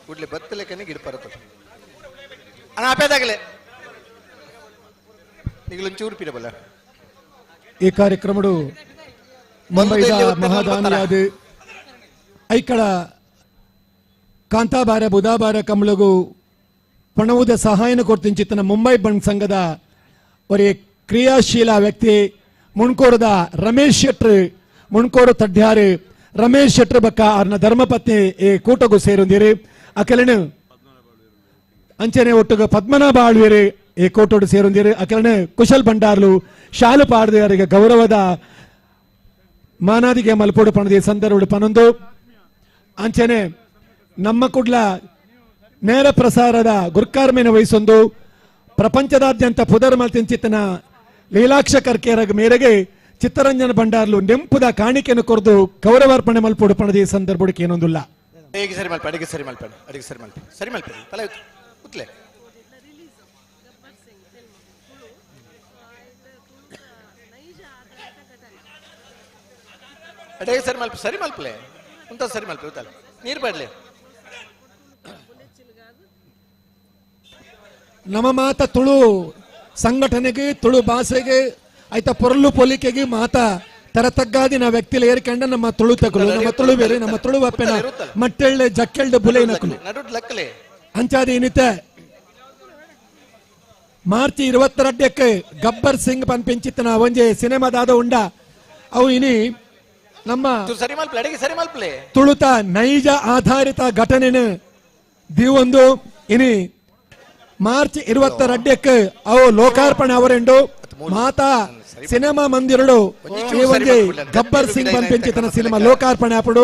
ಕೂಡಲೇ ಬತ್ತಲೆಕನೆ ಗಿಡಪರತ ಅಣ್ಣ ಆಪೇದಾಗಲೇ ನಿಗಲೊಂಚೂರು ಪಿರಬಲ್ಲ. ಈ ಕಾರ್ಯಕ್ರಮಡು ಮುಂಬೈದ ಮಹಾದಾನಿಯಾದ ಐಕಳ ಕಾಂತಾಬಾರ ಬುಧಾಬಾರ ಕಮಲಗು ಪಣವುದ ಸಹಾಯನ ಕೊಡ್ತಿಂಚಿತ್ತನ ಮುಂಬೈ ಬಂಡ್ ಸಂಘದ ಒರೇ ಕ್ರಿಯಾಶೀಲ ವ್ಯಕ್ತಿ ಮುಣ್ಕೋರದ ರಮೇಶ್ ಶೆಟ್ರು, ಮುಣ್ಕೋರು ತಡ್ಯಾರು ರಮೇಶ್ ಶೆಟ್ರು ಬಕ್ಕ ಅವ್ರನ್ನ ಧರ್ಮಪತ್ನಿ ಈ ಕೂಟಗೂ ಸೇರುಂದಿರಿ. ಅಕಲನು ಅಂಚನೆ ಒಟ್ಟುಗ ಪದ್ಮನಾಭ ಆಳ್ವೇರು ಈ ಕೋಟೋಡು ಸೇರುಂದಿರು. ಅಕಲನು ಕುಶಲ್ ಭಂಡಾರ್ಲು ಶಾಲು ಪಾಡ್ದವರಿಗೆ ಗೌರವದ ಮಾನಾದಿಗೆ ಮಲ್ಪೋಡು ಪಣದಿ ಸಂದರ್ಭ ಪನೊಂದು. ಅಂಚನೆ ನಮ್ಮ ಕುಡ್ಲ ನೇರ ಪ್ರಸಾರದ ಗುರ್ಕಾರ್ಮೇನ ವಹಿಸೊಂದು ಪ್ರಪಂಚದಾದ್ಯಂತ ಪುದರ್ ಮಲ್ತಿಂಚಿತನ ಲೀಲಾಕ್ಷ ಕರ್ಕೇರ ಮೇರೆಗೆ ಚಿತ್ತರಂಜನ ಭಂಡಾರ್ಲು ನೆಂಪುದ ಕಾಣಿಕೆಯನ್ನು ಕೊರದು ಗೌರವಾರ್ಪಣೆ ಮಲ್ಪೋಡು ಪಣದಿ ಸಂದರ್ಭಕ್ಕೆ ಏನೊಂದಿಲ್ಲ. ಸರಿ ಮಲ್ಪ ಅಡಿಗೆ ಸರಿ ಮಲ್ಪ ಅಡಿಗೆ ಸರಿ ಮಲ್ಪ ಸರಿ ಮಲ್ಪ ತಲೆ ಉತ್ಲೆ ಅಡಿಗೆ ಸರಿ ಮಲ್ಪ ಸರಿ ಮಲ್ಪಲೆ ಉಂತ ಸರಿ ಮಲ್ಪ ಉತ್ತಲೆ ನೀರು ಬರಲಿ. ನಮ್ಮ ಮಾತ ತುಳು ಸಂಘಟನೆಗೆ ತುಳು ಭಾಷೆಗೆ ಆಯ್ತಾ ಪೊರಲು ಪೊಲಿಕೆಗೆ ಮಾತ ತರತಗ್ಗಾದಿನ ವ್ಯಕ್ತಿಲಿ ಏರ್ಕಂಡ ನಮ್ಮ ತುಳು ತಕಲು ನಮ್ಮ ತುಳು ಬೇರೆ ನಮ್ಮ ತುಳು ಅಪ್ಪೆನ ಮಟ್ಟೆಳ್ಳೆ ಜಕ್ಕೆಳ್ಳೆ ಬುಲೆ ನಕಲು ಅಂಚಾದ ಏನಿತ್ತೆ ಮಾರ್ಚ್ 22ಕ್ಕೆ ಗಬ್ಬರ್ ಸಿಂಗ್ ಪನ್ಪಿಂಚಿತ್ತನ ಒಂಜೆ ಸಿನಿಮಾದಾದ ಉಂಡ ಅವು ಇನಿ ನಮ್ಮ ತುಳುತ ನೈಜ ಆಧಾರಿತ ಘಟನೆನ ದಿವೊಂದು ಇನಿ ಮಾರ್ಚ್ 22ಕ್ಕೆ ಅವು ಲೋಕಾರ್ಪಣೆ ಅವರೆಂಡು ಮಾತಾ ಸಿನಿಮಾ ಮಂದಿರಡು ಒಂಜೆ ಗಬ್ಬರ್ ಸಿಂಗ್ ಪನ್ಪಿಂಚಿತನ ಸಿನಿಮಾ ಲೋಕಾರ್ಪಣೆ ಆಪಡು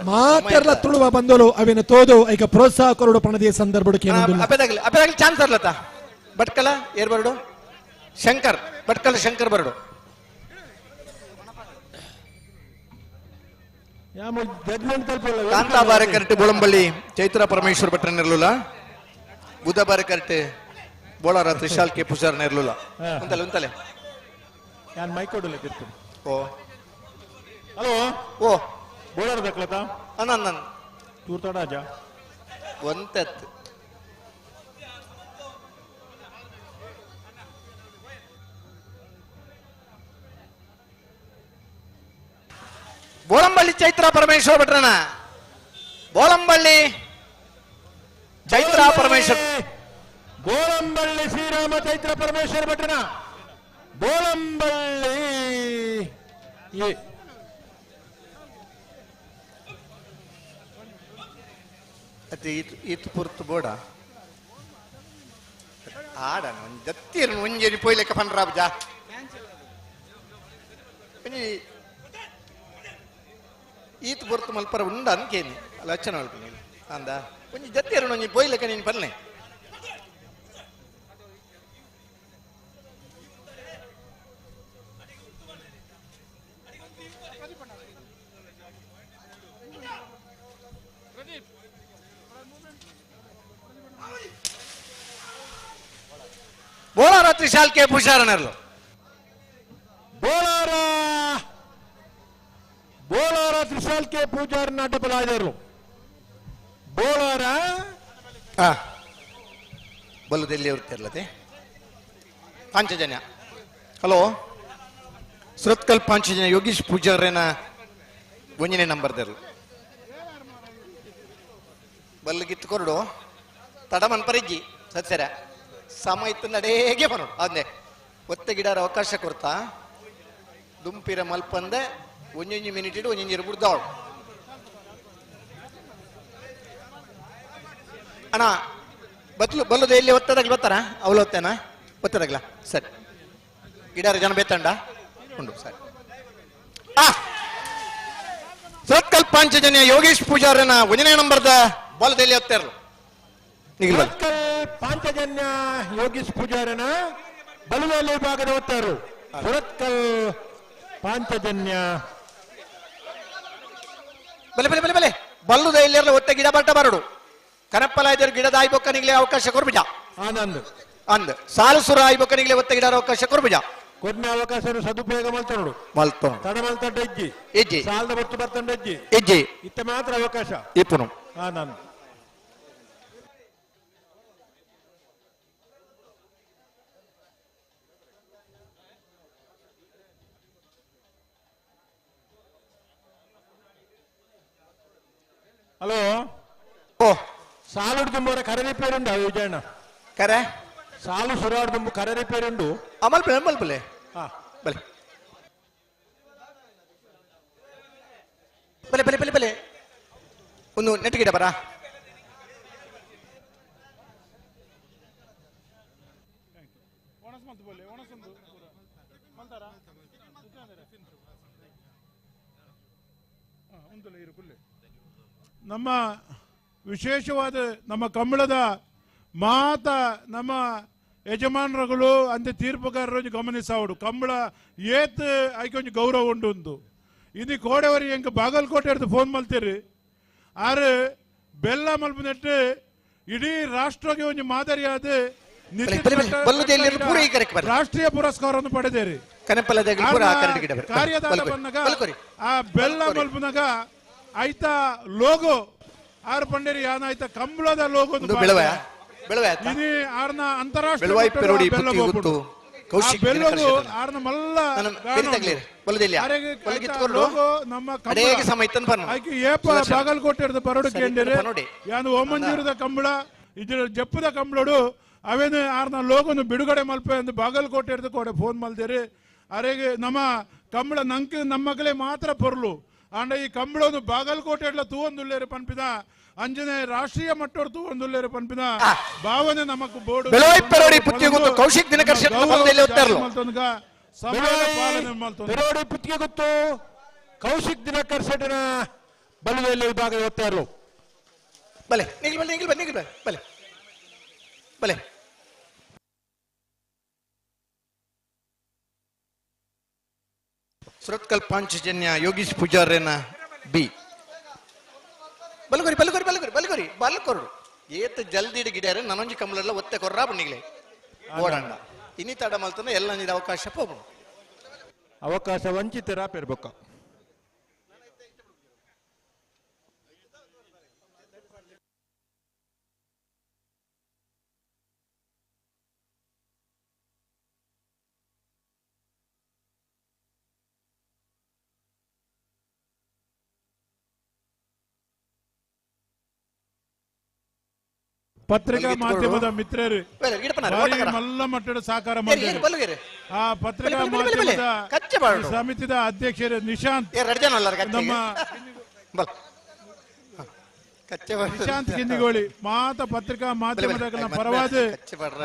ಮಾತೆರ್ಲ ತುಳುವ ಬಂದೋಲು ಅವಿನ ತೋದು ಐಕ ಪ್ರೋತ್ಸಾಹ ಕೊರಡು ಪಣದಿಯ ಸಂದರ್ಭಕ್ಕೆ ಏನೊಂದಿಲ್ಲ. ಚಾನ್ಸ್ ಅರ್ಲತ್ತ ಭಟ್ಕಲ ಏರ್ ಬರಡು ಶಂಕರ್ ಭಟ್ಕಲ ಶಂಕರ್ ಬರಡು ಕಾಂತಾಬಾರೆ ಕರೆಕ್ಟ್ ಬೋಳಂಬಳ್ಳಿ ಚೈತ್ರ ಪರಮೇಶ್ವರ ಭಟ್ರನ್ ಇರ್ಲಿಲ್ಲ, ಬುಧಬಾರೆ ಕರೆಕ್ಟ್ ಬೋಳಾರ ತ್ರಿಶಾಲ್ ಕೆ ಪೂಜಾರ್ನ ಇರ್ಲಿಲ್ಲ. ಉಂತಲೆ ಉಂತಲೆ ನಾನು ಮೈಕ್ ಕೊಡಲ್ಲ ತಿರ್ತು. ಓ ಹಲೋ ಓ ಬೋಳಾರ ದಕ್ಲತ ಅನ್ನ ನನ್ನ ತೂರ್ತಾಡಾಜ ಒಂತತ್ ಬೋಳಂಬಳ್ಳಿ ಚೈತ್ರ ಪರಮೇಶ್ವರ ಭಟ್ರನ ಬೋಳಂಬಳ್ಳಿ ಚೈತ್ರ ಪರಮೇಶ್ವರ ಬೋಳಂಬಳ್ಳಿ ಶ್ರೀರಾಮ ಚೈತ್ರ ಪರಮೇಶ್ವರ ಭಟ್ರನ ಬೋಳಂಬಳ್ಳಿ ಅತಿ ಈತು ಪುರ್ತು ಬೋಡ ಆಡಣ ಒಂದು ಜತ್ತಿ ಒಂಜೇರಿ ಪೊಯ್ಲೆಕ್ಕ ಪನ್ರಾಬ್ಜ ಒಂಜಿ ಈತು ಪೊರ್ತು ಮಲ್ಪರ ಉಂಡ ಅನ್ಕೇನಿ ಅಲ್ಲ ಅಚ್ಚನ ಮಲ್ಪನಿ ಅಂದ ಒಂಜಿ ಜತ್ತಿ ಒಂಜಿ ಪೊಯ್ಲೆಕ್ಕ ನೀನು ಪನ್ನೆ ಬೋಳಾರ ತ್ರಿಶಾಲ್ ಕೆ ಪುಷಾರನರ್ಲು ಬೋಳಾರ ಬೋಳಾರ ತ್ರಿಶಾಲ್ ಕೆ ಪೂಜಾರ್ ನಾಟಪಲಾದರು ಬೋಳಾರ ಬಲ್ಲದೆಲ್ಲಿ ಇರ್ತಿರ್ಲತೆ ಪಾಂಚಜನ್ಯ ಹಲೋ ಸುರತ್ಕಲ್ ಪಾಂಚಜನ್ಯ ಯೋಗೀಶ್ ಪೂಜಾರೇನ ಒಂಜನೇ ನಂಬರ್ ದರ್ಲು ಬಲ್ಲಗಿತ್ತು ಕೊರಡು ತಡಮನ್ ಪರಿಜ್ಜಿ ಸತ್ಸರ ಸಮಯತ್ತು ನಡೆಗೆ ಬರೋಣ ಅದೇ ಒತ್ತೆ ಗಿಡಾರ ಅವಕಾಶ ಕೊರ್ತಾ ದುಂಪಿರ ಮಲ್ಪಂದೆ ಒಂಜೊಂಜಿ ಮಿನಿಟ್ ಇಡು ಒಂಜೊಂಜಿ ಬುಡ್ದಾವಳು ಅಣ್ಣ ಬತ್ಲು ಬಲ್ಲದ ಎಲ್ಲಿ ಒತ್ತದಾಗ್ಲ ಬತ್ತಾರ ಅವಳು ಒತ್ತೇನಾ ಒತ್ತದಾಗ್ಲ ಸರಿ ಗಿಡಾರ ಜನ ಬೇತಂಡ ಉಂಡು ಸರಿ ಆ ಸುರತ್ಕಲ್ ಪಾಂಚಜನ್ಯ ಯೋಗೇಶ್ ಪೂಜಾರನ ಒಂದನೇ ನಂಬರ್ದ ಬಲದಲ್ಲಿ ಒತ್ತಾರಲು ಪಾಂಚಜನ್ಯ ಯೋಗೇಶ್ ಪೂಜಾರನ ಬಲದಲ್ಲಿ ಭಾಗದ ಒತ್ತಾರು ಸುರತ್ಕಲ್ ಪಾಂಚಜನ್ಯ ಬಲೆ ಬಲೆ ಬಲೆ ಬಲೆ ಬಲ್ಲುದ ಎಲ್ಲಿರಲ್ಲ ಒತ್ತೆ ಗಿಡ ಬಟ್ಟ ಬರಡು ಕನಪ್ಪಲಾಯ್ದರು ಗಿಡದ ಆಯ್ಬೊಕ್ಕನಿಗ್ಲೆ ಅವಕಾಶ ಕೊರ್ಬಿಜ ಆನಂದ್ ಅಂದ್ ಸಾಲು ಸುರ ಆಯ್ಬೊಕ್ಕನಿಗ್ಲೆ ಒತ್ತೆ ಗಿಡದ ಅವಕಾಶ ಕೊರ್ಬಿಜ ಕೊರ್ನೆ ಅವಕಾಶ ಸದುಪಯೋಗ ಮಲ್ತೋಡು ಮಲ್ತೋಡು ತಡ ಮಲ್ತಂಡ ಇಜ್ಜಿ ಇಜ್ಜಿ ಸಾಲದ ಬತ್ತು ಬರ್ತಂಡ ಇಜ್ಜಿ ಇಜ್ಜಿ ಇತ್ತ ಮಾತ್ರ ಅವಕಾಶ ಇಪ್ಪುನು ಆನಂದ್ ಹಲೋ ಓ ಸಾಲು ದುಂಬೋರ ಕರೆ ರಿಪೇರ್ ಉಂಡು ವಿಜಯಣ್ಣ ಕರೆ ಸಾಲು ಸುರಾಡ್ ದುಂಬು ಕರೆ ರಿಪೇರ್ ಉಂಡು ಅಮಲ್ ಅಮಲ್ ಬಲೆ ಹಾ ಬಲೆ ಬಲೆ ಬಲೆ ಬಲೆ ಬಲೆ ಒಂದು ನೆಟ್ ಗಿಡ ಬರ ನಮ್ಮ ವಿಶೇಷವಾದ ನಮ್ಮ ಕಂಬಳದ ಮಾತ ನಮ್ಮ ಯಜಮಾನರುಗಳು ಅಂತೆ ತೀರ್ಪುಗಾರರು ಗಮನಿಸಾವಡು ಕಂಬಳ ಏತ್ ಐಕೆ ಒಂಜಿ ಗೌರವ ಉಂಡು ಉಂದು ಇದು ಕೋಡೆವರಿ ಎಂಕ್ ಬಾಗಲಕೋಟೆ ಹಿಡ್ದು ಫೋನ್ ಮಲ್ತೀರಿ ಆರು ಬೆಲ್ಲ ಮಲ್ಪನೆಟ್ಟು ಇಡೀ ರಾಷ್ಟ್ರಕ್ಕೆ ಒಂಜಿ ಮಾದರಿಯಾದ ರಾಷ್ಟ್ರೀಯ ಪುರಸ್ಕಾರವನ್ನು ಪಡೆದೇರಿ ಕಾರ್ಯದಾತ ಬಂದಾಗ ಆ ಬೆಲ್ಲ ಮಲ್ಪನಾಗ ಆಯ್ತ ಲೋಗೋ ಆರ್ ಪಂಡೇರಿ ಯಾನಾಯ್ತ ಕಂಬಳದ ಲೋಗೋ ಆರ್ನ ಅಂತಾರಾಷ್ಟ್ರೀಯ ಆರ್ನ ಮಲ್ಲ ನಮ್ಮ ಏಪ ಬಾಗಲಕೋಟೆ ಬರಡು ಕೇಂದ್ರ ಯಾನು ಓಮಂಜೂರದ ಕಂಬಳ ಇದ್ರ ಜಪ್ಪದ ಕಂಬಳೋಡು ಅವೇನು ಆರ್ನ ಲೋಗೋನು ಬಿಡುಗಡೆ ಮಲ್ಪೆ ಎಂದು ಬಾಗಲಕೋಟೆ ಹಿಡ್ದು ಕೋಡೆ ಫೋನ್ ಮಲ್ದೇರಿ ಅರೆಗೆ ನಮ್ಮ ಕಂಬಳ ನಂಕ್ ನಮ್ಮಗಲೇ ಮಾತ್ರ ಪೊರ್ಲು ಆಂಡ ಈ ಕಂಬಳನು ಬಾಗಲಕೋಟೆ ಎಡ್ಲ ತೂವೊಂದುಲ್ಲೇರು ಪನ್ಪಿದ ಅಂಜನೆ ರಾಷ್ಟ್ರೀಯ ಮಟ್ಟೋಡು ತೂವೊಂದುಲ್ಲೇರು ಪನ್ಪಿದ ಭಾವನೆ ನಮಕ್ ಬೋರ್ಡ್ ಕೌಶಿಕ್ ದಿನಕರ್ ಪೆರೋಡಿ ಪುತ್ತಿಗೆ ಗೊತ್ತು ಕೌಶಿಕ್ ದಿನಕರ್ ಶೆಟ್ಟನ ಬಲದಲ್ಲಿ ವಿಭಾಗದ ಒತ್ತಾರರು ಬಲೆ ನಿಗಿಲ್ ಬಲೆ ನಿಗಿಲ್ ಬಲೆ ನಿಗಿಲ್ ಬಲೆ ಬಲೆ ಸುರತ್ಕಲ್ ಪಾಂಚಜನ್ಯ ಯೋಗೀಶ್ ಪೂಜಾರ್ಯನ ಬಿ ಬಲಗೊರಿ ಬಲಗೊರಿ ಬಲಗೊರಿ ಬಲಗೊರಿ ಬಲಕೊರಡು ಏತ ಜಲ್ದಿ ಗಿಡ್ಯಾರ ನನೊಂಜಿ ಕಮಲೆಲ್ಲ ಒತ್ತೆ ಕೊರ್ರಾ ಬಣ್ಣಿಗ್ಲೆ ಓಡಂಡ ಇನಿ ತಡ ಮಲ್ತನ ಎಲ್ಲ ನೀರು ಅವಕಾಶ ಪೋಪು ಅವಕಾಶ ವಂಚಿತರ ಪೆರ್ಬೊಕ್ಕ ಪತ್ರಿಕಾ ಮಾಧ್ಯಮದ ಮಿತ್ರರು ಮಲ್ಲ ಮಟ್ಟದ ಸಹಕಾರ ಮಾಡಿದ್ದಾರೆ. ಆ ಪತ್ರಿಕಾ ಮಾಧ್ಯಮದ ಸಮಿತಿದ ಅಧ್ಯಕ್ಷರು ನಿಶಾಂತ್, ನಮ್ಮ ನಿಶಾಂತ್ ಕಿಂದಿಗೋಳಿ ಮಾತ ಪತ್ರಿಕಾ ಮಾಧ್ಯಮದ ಪರವಾದ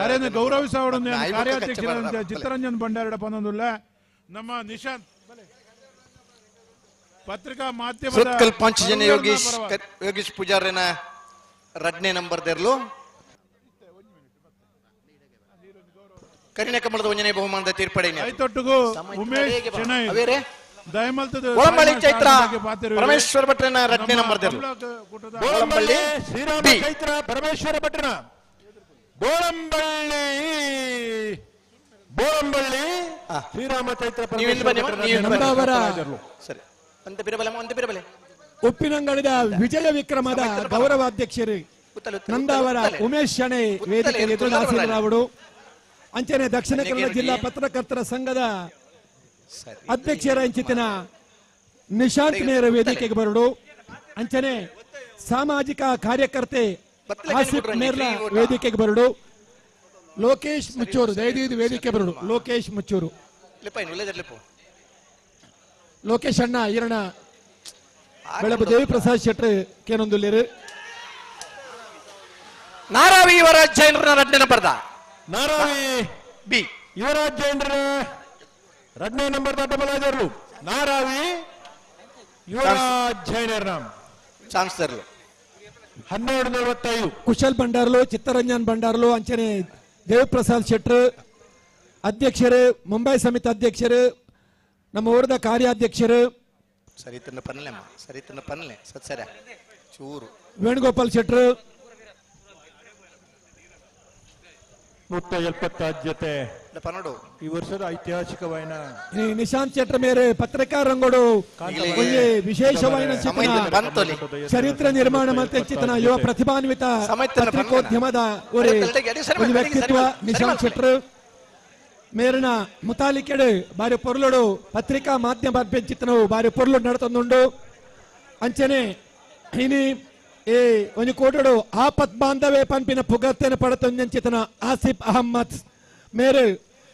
ಅರೇನು ಗೌರವಿಸವಡನ್ನು ಕಾರ್ಯಾಧ್ಯಕ್ಷರ ಚಿತ್ತರಂಜನ್ ಭಂಡಾರಡ ಪನ್ನೊಂದುಲ್ಲ ನಮ್ಮ ನಿಶಾಂತ್ ಪತ್ರಿಕಾ ಮಾಧ್ಯಮದ ಪಂಚಜನ ಯೋಗೀಶ್ ಯೋಗೀಶ್ ಪೂಜಾರಿನ ರಡ್ನೇ ನಂಬರ್ ದೆರ್ಲು ಕರಿಣೆ ಕಮಲದ ಒಂಜನೇ ಬಹುಮಾನದ ತೀರ್ಪಡೆ ಐತೊಟ್ಟಿಗೂ ಉಮೇಶ್ ಚೆನ್ನೈ ದಯಮಲ್ತದ ಒಳಂಬಳ್ಳಿ ಚೈತ್ರ ಪರಮೇಶ್ವರ ಭಟ್ರನ ರಡ್ನೇ ನಂಬರ್ ದೆರ್ಲು ಬೋಳಂಬಳ್ಳಿ ಶ್ರೀರಾಮ ಚೈತ್ರ ಪರಮೇಶ್ವರ ಭಟ್ರನ ಬೋಳಂಬಳ್ಳಿ ಬೋಳಂಬಳ್ಳಿ ಶ್ರೀರಾಮ ಚೈತ್ರ ನಂದಾವರ ಸರಿ ಅಂತ ಬಿರಬಲೆ ಅಂತ ಬಿರಬಲೆ ಉಪ್ಪಿನಂಗಡಿದ ವಿಜಯ ವಿಕ್ರಮದ ಗೌರವಾಧ್ಯಕ್ಷರು ನಂದಾವರ ಉಮೇಶ್ ಶಣೈ ವೇದಿಕೆಗೆ ಎದುರಾಸೀನರಾವರು. ಅಂಚನೆ ದಕ್ಷಿಣ ಕನ್ನಡ ಜಿಲ್ಲಾ ಪತ್ರಕರ್ತರ ಸಂಘದ ಅಧ್ಯಕ್ಷರ ಅಂಚಿತಿನ ನಿಶಾಂತ್ ನೇರ ವೇದಿಕೆಗೆ ಬರಡು. ಅಂಚನೆ ಸಾಮಾಜಿಕ ಕಾರ್ಯಕರ್ತೆ ಆಸಿಫ್ ನೇರ್ಲ ವೇದಿಕೆಗೆ ಬರಡು. ಲೋಕೇಶ್ ಮುಚ್ಚೂರು ದಯದೀದು ವೇದಿಕೆ ಬರುಡು. ಲೋಕೇಶ್ ಮುಚ್ಚೂರು, ಲೋಕೇಶ್ ಅಣ್ಣ ಈರಣ ಬೆಳಬು ದೇವಿಪ್ರಸಾದ್ ಶೆಟ್ರು ಕೇನೊಂದುಲ್ಲೇರು. ನಾರಾವಿ ಯುವರಾಜ್ ಜೈನರ ಎರಡನೇ ನಂಬರ್ದ. ನಾರಾವಿ ಬಿ ಯುವರಾಜ್ ಜೈನರ ಎರಡನೇ ನಂಬರ್ದ ಡಬಲ್ ಆದರು. ನಾರಾವಿ ಯುವರಾಜ್ ಜೈನರ ನಾಮ್ ಚಾನ್ಸರ್ಲು 12:45. ಕುಶಲ್ ಭಂಡಾರ್ಲು, ಚಿತ್ತರಂಜನ್ ಭಂಡಾರ್ಲು, ಅಂಚನೆ ದೇವಿಪ್ರಸಾದ್ ಶೆಟ್ರು ಅಧ್ಯಕ್ಷರು, ಮುಂಬೈ ಸಮಿತಿ ಅಧ್ಯಕ್ಷರು, ನಮ್ಮ ಊರದ ಕಾರ್ಯಾಧ್ಯಕ್ಷರು ಸರಿ ತಿನ್ನ ಪನ್ಲೆ ಅಮ್ಮ, ಸರಿ ತಿನ್ನ ಪನ್ಲೆ ಸತ್ ಸರ ಚೂರು ವೇಣುಗೋಪಾಲ್ ಶೆಟ್ರು. 175 ಜೊತೆ ಪನ್ನಡು ಈ ವರ್ಷದ ಐತಿಹಾಸಿಕವಾಯಿನ ನಿಶಾಂತ್ ಶೆಟ್ಟರ್ ಮೇರೆ ಪತ್ರಿಕಾ ರಂಗೋಡು ವಿಶೇಷವಾಯಿನ ಚರಿತ್ರೆ ನಿರ್ಮಾಣ ಮತ್ತೆ ಚಿತನ ಯುವ ಪ್ರತಿಭಾನ್ವಿತ ಪತ್ರಿಕೋದ್ಯಮದ ಒಂದು ವ್ಯಕ್ತಿತ್ವ ನಿಶಾಂತ್ ಶೆಟ್ಟರ್ ಮೇರಿನ ಮುತಾಲಿಕೆಡು ಬಾರಿ ಪೊರ್ಲುಡು ಪತ್ರಿಕಾ ಮಾಧ್ಯಮ ಚಿತ್ರವು ಬಾರಿ ಪೊರ್ಲು ನಡತಂದುಂಡು. ಅಂಚನೆ ಇನಿ ಏ ಒಂಜಿ ಕೋಟಡು ಆಪತ್ ಬಾಂಧವೇ ಪನ್ಪಿನ ಪುಗರ್ತೇನ ಪಡತೊಂಜಂಚಿತನ ಆಸಿಫ್ ಅಹಮ್ಮದ್ ಮೇರು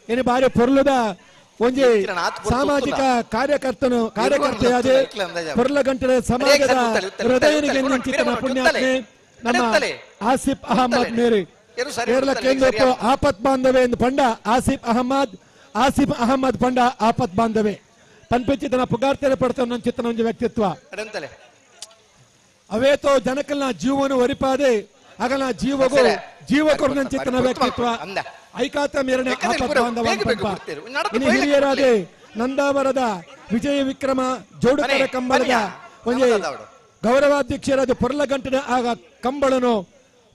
ಇನಿ ಬಾರಿ ಪೊರ್ಲುದ ಒಂಜಿ ಸಾಮಾಜಿಕ ಕಾರ್ಯಕರ್ತನು ಕಾರ್ಯಕರ್ತೆಯಾದ ಪೊರ್ಲ ಗಂಟೆ ಸಮಾಜದ ಹೃದಯನಿಗೆ ಚಿತನ ಪುಣ್ಯಾತ್ಮೆ ನಮ್ಮ ಆಸಿಫ್ ಅಹಮ್ಮದ್ ಮೇರು. ಕೇರಳ ಕೇಂದ್ರ ಆಪತ್ ಬಾಂಧವೇ ಎಂದು ಪಂಡ ಆಸಿಫ್ ಅಹಮ್ಮದ್, ಆಸಿಫ್ ಅಹಮ್ಮದ್ ಪಂಡ ಆಪತ್ ಬಾಂಧವೇ ಪನ್ಪಿಚಿತನ ಪುಗಾರ್ತೇನೆ ಪಡ್ತಾನ ಚಿತ್ತನ ಒಂಜಿ ವ್ಯಕ್ತಿತ್ವ. ಅವೇತೋ ಜನಕಲ್ನ ಜೀವನ ಒರಿಪಾದೆ ಅಗಲ ಜೀವಗೋ ಜೀವ ಕೊರನಂಚಿತನ ವ್ಯಕ್ತಿತ್ವ ಐಕಾತ ಮೇರನೆ ಆಪತ್ ಬಾಂಧವ. ಇನ್ನು ಹಿರಿಯರಾದೆ ನಂದಾವರದ ವಿಜಯ ವಿಕ್ರಮ ಜೋಡುಕರ ಕಂಬಳದ ಒಂಜಿ ಗೌರವಾಧ್ಯಕ್ಷರಾದ ಪೊರ್ಲಗಂಟಿನ ಆಗ ಕಂಬಳನು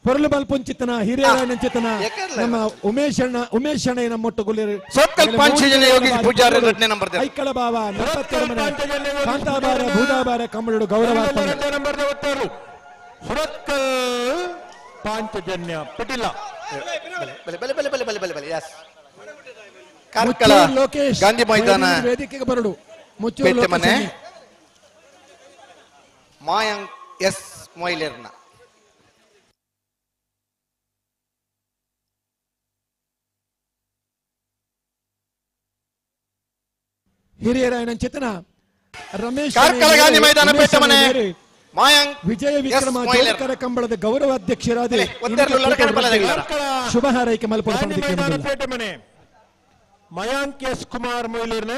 ಪೊರಲು ಬಲ್ಪುಂಚಿತನ ಹಿರಿಯರ ನಂಚಿತನ ನಮ್ಮ ಉಮೇಶ್ ಅಣ್ಣ, ಉಮೇಶ್ ಅಣ್ಣ ನಮ್ಮೊಟ್ಟುಗುಲ್ಲೇರು. ಐಕಳ ಬಾವ ಕಾಂತಾಬಾರ ಭೂದಾಬಾರ ಕಂಬಳಡು ಗೌರವ ಪಾಂಚಜನ್ಯ ಪಿಟಿಲ ಲೋಕೇಶ್ ಗಾಂಧಿ ಮೈದಾನ ವೇದಿಕೆಗೆ ಬರಡು. ಮುಚ್ಚೂರು ಮನೆ ಮಾಯಾಂಕ್ ಎಸ್ ಮೊಯ್ಲೇರ್ನ ಹಿರಿಯರಾಯನ ಚಿತನ ರಮೇಶ್ ಕಾರ್ಕಳ ಗಾಂಧಿ ಮೈದಾನ ಪೇಟೆ ಮನೆ ಮಾಯಾಂಕ್ ವಿಜಯ ವಿಕ್ರಮ ಜೋಡುಕರ ಕಂಬಳದ ಗೌರವ ಅಧ್ಯಕ್ಷರಾದ ಶುಭ ಹಾರೈಕೆ ಮಲ್ಪೊಡು. ಪೇಟೆ ಮನೆ ಮಯಾಂಕ್ ಎಸ್ ಕುಮಾರ್ ಮೊಯ್ಲೇರ್ನ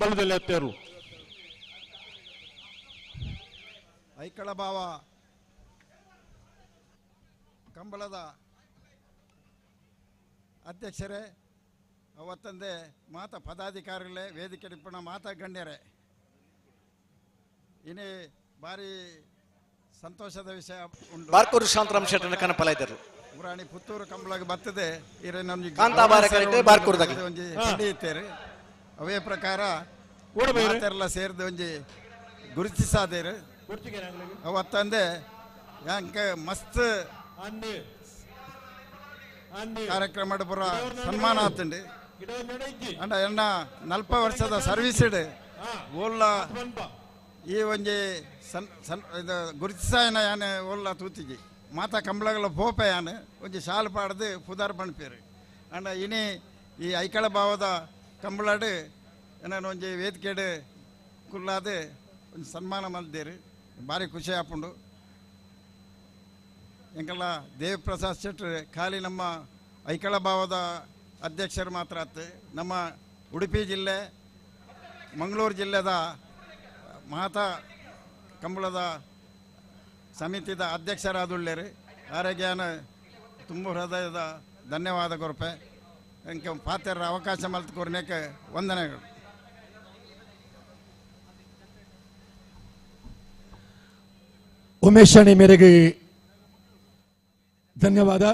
ಬಲದಲ್ಲಿ ಎತ್ತೇರು. ಐಕಳ ಬಾವ ಕಂಬಳದ ಅಧ್ಯಕ್ಷರೇ, ಅವತ್ತಂದೆ ಮಾತ ಪದಾಧಿಕಾರಿಗಳೇ, ವೇದಿಕೆ ಟಿಪ್ಪಣ ಮಾತಾ ಗಣ್ಯರೇ, ಇನಿ ಭಾರಿ ಸಂತೋಷದ ವಿಷಯ ಉಂಟು. ಬಾರ್ಕೂರು ಶಾಂತರಾಮ್ ಶೆಟ್ಟರ್ ಕನಪಲ ಇದ್ದರು ಮುರಾಣಿ ಪುತ್ತೂರು ಕಂಬಳಗೆ ಬರ್ತದೆ ಇರೆ ನಮ್ಗೆ ಕಾಂತಾಬಾರ ಕರೆಕ್ಟ್ ಬಾರ್ಕೂರ್ದಾಗ ಒಂಜಿ ಹಿಡಿಯುತ್ತೇವೆ. ಅವೇ ಪ್ರಕಾರ ಮಾತೆಲ್ಲ ಸೇರಿದ ಒಂಜಿ ಗುರುತಿಸಾದೇರು. ಅವತ್ತಂದೆ ಯಾಂಕ ಮಸ್ತ್ ಕಾರ್ಯಕ್ರಮ ಪೂರ ಸನ್ಮಾನ ಆತಂಡಿ. ಅಂಡ ಎಣ್ಣ 40 ವರ್ಷದ ಸರ್ವಿಸ್ ಓಲ್ಲ ಈ ಒಂಜಿ ಸನ್ ಸನ್ ಇದು ಗುರುತಿಸಾಯನ ಯಾನೆ ಓಲ್ಲ ತೂತಿಜಿ ಮಾತಾ ಕಂಬಳಗಳ ಪೋಪೆ ಯಾನೆ ಒಂಜಿ ಶಾಲು ಪಾಡ್ದು ಪುದಾರ್ ಪಣ್ಪೇರು. ಅಂಡ ಇನಿ ಈ ಐಕಳ ಭಾವದ ಕಂಬಳಡು ಏನಾನು ಒಂಜಿ ವೇದಿಕೆಡು ಕುಲ್ಲಾದೆ ಒಂಜಿ ಸನ್ಮಾನ ಮಲ್ದೇರು. ಭಾರಿ ಖುಷಿ ಆಪುಂಡು. ಎಂಕಲ್ಲ ದೇವಪ್ರಸಾದ್ ಶೆಟ್ಟರ್ ಖಾಲಿ ನಮ್ಮ ಐಕಳ ಭಾವದ ಅಧ್ಯಕ್ಷರು ಮಾತ್ರ ಆತು. ನಮ್ಮ ಉಡುಪಿ ಜಿಲ್ಲೆ ಮಂಗಳೂರು ಜಿಲ್ಲೆದ ಮಾತಾ ಕಂಬಳದ ಸಮಿತಿದ ಅಧ್ಯಕ್ಷರಾದುಳ್ಳೇರು. ಆರೋಗ್ಯನ ತುಂಬ ಹೃದಯದ ಧನ್ಯವಾದ ಕೊರಪೆ. ಎಂಕ ಪಾತ್ರ ಅವಕಾಶ ಮಲ್ತು ಕೊರ್ನೇಕ ವಂದನೆಗಳು. ಉಮೇಶ್ ಅಣಿ ಮೇರೆಗೆ ಧನ್ಯವಾದ.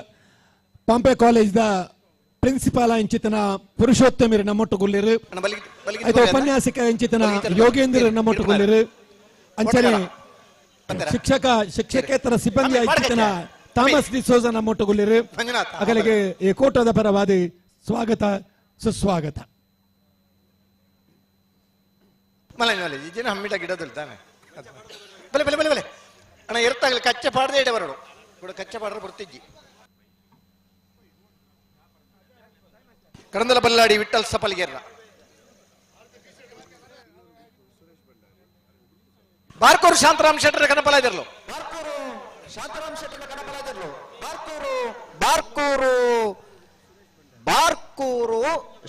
ಪಾಂಪೆ ಕಾಲೇಜ್ದ ಪ್ರಿನ್ಸಿಪಾಲ್ ಇಂಚಿತನ ಪುರುಷೋತ್ತಮರು ನಮ್ಮೊಟ್ಟುಗುಲ್ಲಿರು, ಉಪನ್ಯಾಸಕ ಇಂಚಿತನ ಯೋಗೇಂದ್ರ ನಮ್ಮೊಟ್ಟುಗುಲ್ಲಿರು, ಅಂಚನೆ ಶಿಕ್ಷಕ ಶಿಕ್ಷಕೇತರ ಸಿಬ್ಬಂದಿ ಇಂಚಿತನ ಥಾಮಸ್ ಡಿಸೋಜ ನಮ್ಮೊಟ್ಟುಗುಲ್ಲಿರು. ಅಗಲಿಗೆ ಈ ಕೂಟದ ಪರವಾದಿ ಸ್ವಾಗತ ಸುಸ್ವಾಗತ. ಅಣ್ಣ ಇರ್ತಾಗಲಿ ಕಚ್ಚೆ ಪಾಡದೆ ಇಡ ಬರೋಡು ಕೂಡ ಕಚ್ಚೆ ಪಾಡ್ರೆ ಬರ್ತಿಜ್ಜಿ. ಕಡಂದಲ ಬಲ್ಲಾಡಿ ವಿಠಲ್ ಸಪಲ್ಗೇರ್ನ ಬಾರ್ಕೂರು ಶಾಂತರಾಮ್ ಶೆಟ್ಟರ್ ಕನಪಲಾದಿರ್ಲು ಶಾಂತರಾಮ್ ಶೆಟ್ಟರ್ ಕನಪಲಾದಿರ್ಲು ಬಾರ್ಕೂರು ಬಾರ್ಕೂರು ಬಾರ್ಕೂರು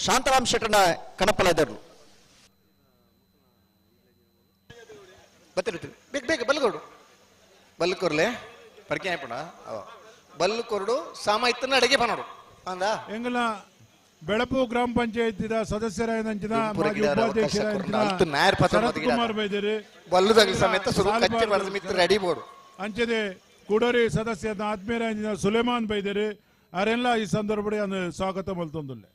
ಶಾಂತರಾಮ್ ಶೆಟ್ಟರ್ನ ಕನಪಲಾದಿರ್ಲು ಬತ್ತಿರ್ತೀವಿ ಬೇಗ ಬೇಗ ಬಲ್ಗೋಡು ಬಲ್ಕೊರ್ಲೆ ಪರ್ಕೆ ಆಯ್ಪುಣ ಬಲ್ಕೊರಡು ಸಾಮಾಯಿತನ ಅಡಿಗೆ ಪನೋಡು ಅಂದ ಎಂಗಲ ಬೆಳಪು ಗ್ರಾಮ ಪಂಚಾಯತಿದ ಸದಸ್ಯರಾದಂಚಿನ ಮಾಜಿ ಉಪಾಧ್ಯಕ್ಷರಾದಂಚಿನ ಶರತ್ ಕುಮಾರ್ ಬೈದೇರಿ ಬಲ್ಲುದಾಗಲಿ ಸಮೇತ ಸುರು ಕಚ್ಚೆ ಬರೆದ ಮಿತ್ರ ರೆಡಿ ಬೋರ್ಡು ಅಂಚದೆ ಕುಡೋರಿ ಸದಸ್ಯ ಆತ್ಮೀಯರಾದ ಸುಲೇಮಾನ್ ಬೈದೇರಿ ಅರೆಲ್ಲ ಈ ಸಂದರ್ಭ ಸ್ವಾಗತ ಮಲ್ತೊಂದುಲ್ಲೆ.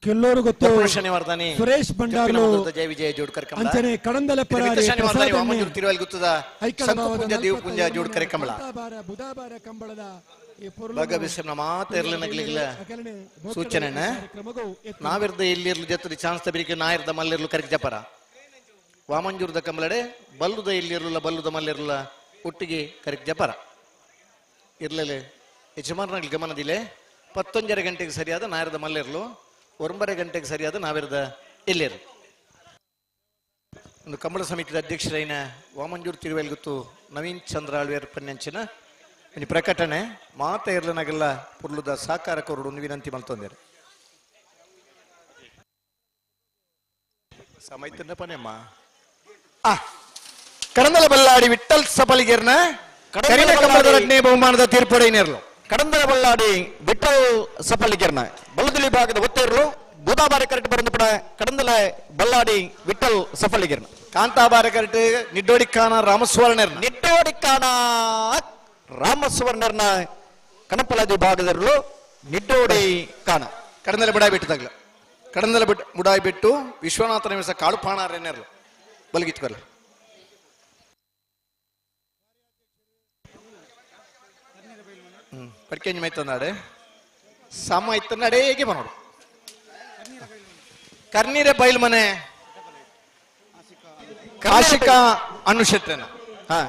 ಕೆಲ್ಲೋರು ಗೊತ್ತು ಶನಿವಾರದಾನಿ ಸುರೇಶ್ ಭಂಡಾರ್ಲು ಜಯ ವಿಜಯ ಜೋಡ್ಕರ್ ಕಮಲ ಅಂಚನೆ ಕಡಂದಲ ಪರಾರಿ ಶನಿವಾರದಾನಿ ವಾಮಂಜೂರು ತಿರುವಲ್ ಗುತ್ತದ ಸಂಕುಪುಂಜ ದೇವಪುಂಜ ಜೋಡ್ಕರ್ ಕಮಲ ಬುಧಾಬಾರ ಕಂಬಳದ ಈ ಪೊರ್ಲು ಬಗ ಬಿಸಿನ ಮಾತ ಇರ್ಲಿನಗ್ಲಿಲ್ಲ ಸೂಚನೆ ನಾವಿರ್ದ ಎಲ್ಲಿರ್ಲು ಜತ್ತದ ಚಾನ್ಸ್ ತಬಿರಿಕೆ ನಾಯಿರ್ದ ಮಲ್ಲಿರ್ಲು ಕರಿಕ್ ಜಪರ ವಾಮಂಜೂರ್ದ ಕಮಲಡೆ ಬಲ್ಲುದ ಎಲ್ಲಿರ್ಲಿಲ್ಲ ಬಲ್ಲುದ ಮಲ್ಲಿರ್ಲ ಒಟ್ಟಿಗೆ ಕರಿಕ್ ಜಪರ ಇರ್ಲಲೆ ಯಜಮಾನರಲ್ಲಿ ಗಮನದಿಲೆ 11:30 ಗಂಟೆಗೆ ಸರಿಯಾದ ನಾಯಿರ್ದ ಮಲ್ಲಿರ್ಲು 9:30 ಗಂಟೆಗೆ ಸರಿಯಾದ ನಾವಿರದ ಎಲ್ಲಿರು. ಒಂದು ಕಂಬಳ ಸಮಿತಿಯ ಅಧ್ಯಕ್ಷರೈನ ವಾಮಂಜೂರು ತಿರುವೇಲ್ಗುತ್ತು ನವೀನ್ ಚಂದ್ರ ಆಳ್ವೇರ್ ಪನ್ಯಂಚಿನ ಒಂದು ಪ್ರಕಟಣೆ ಮಾತ ಇರ್ಲನಾಗೆಲ್ಲ ಪುರ್ಲುದ ಸಾಕಾರ ಕೊರಡು ಒಂದು ವಿನಂತಿ ಮಲ್ತೊಂದೇರು. ಸಮಯತನ್ನ ಪನೆಮ್ಮ ಕಡಂದಲ ಬಲ್ಲಾಡಿ ವಿಠಲ್ ಸಪಲಿಗೇರ್ನ ಕರಿನ ಕಂಬಳದ ಬಹುಮಾನದ ತೀರ್ಪುಡೈನೇರ್ಲು. ಕಡಂದಲ ಬಲ್ಲಾಡಿ ವಿಠಲ್ ಸಪಲಿಗೇರ್ನ ಬಲದಲಿ ಭಾಗದ ಒತ್ತೇರ್ಲು ಬೂದಾಬಾರೆ ಕರೆಕ್ಟ್ ಬರಂದು ಪಡ ಕಡಂದಲ ಬಲ್ಲಾಡಿ ವಿಠಲ್ ಸಫಲಿಗೇರ್ನ ಕಾಂತಾಬಾರೆ ಕರೆಕ್ಟ್ ನಿಡ್ಡೋಡಿಕ್ಕಾನ ರಾಮಸುವರ್ಣರ್ನ ನಿಡ್ಡೋಡಿಕ್ಕಾನ ರಾಮಸುವರ್ಣರ್ನ ಕನಪಲದಿ ಭಾಗದಲ್ಲೂ ನಿಡ್ಡೋಡಿ ಕಾಣ ಕಡಂದಲ ಬುಡಾಯಿ ಬಿಟ್ಟದಾಗ್ಲ ಕಡಂದಲ ಬಿಟ್ಟು ಬುಡಾಯಿ ಬಿಟ್ಟು ವಿಶ್ವನಾಥ ನಿಮಿಷ ಕಾಳುಪಾಣಾರೇನೇರ್ಲು ಬಲಗಿತ್ಕೊಲ್ಲ. ಪರ್ಕೆಂಜ್ ಮೈತಂದಾಡೆ ಸಮ ಇತ್ತಂದ ಅಡೇಗೆ ಬನೋಡು ಕರ್ನೀರೆ ಬೈಲ್ ಮನೆ ಕಾಶಿಕಾ ಅನುಶೆಟ್ಟನ ಹಾ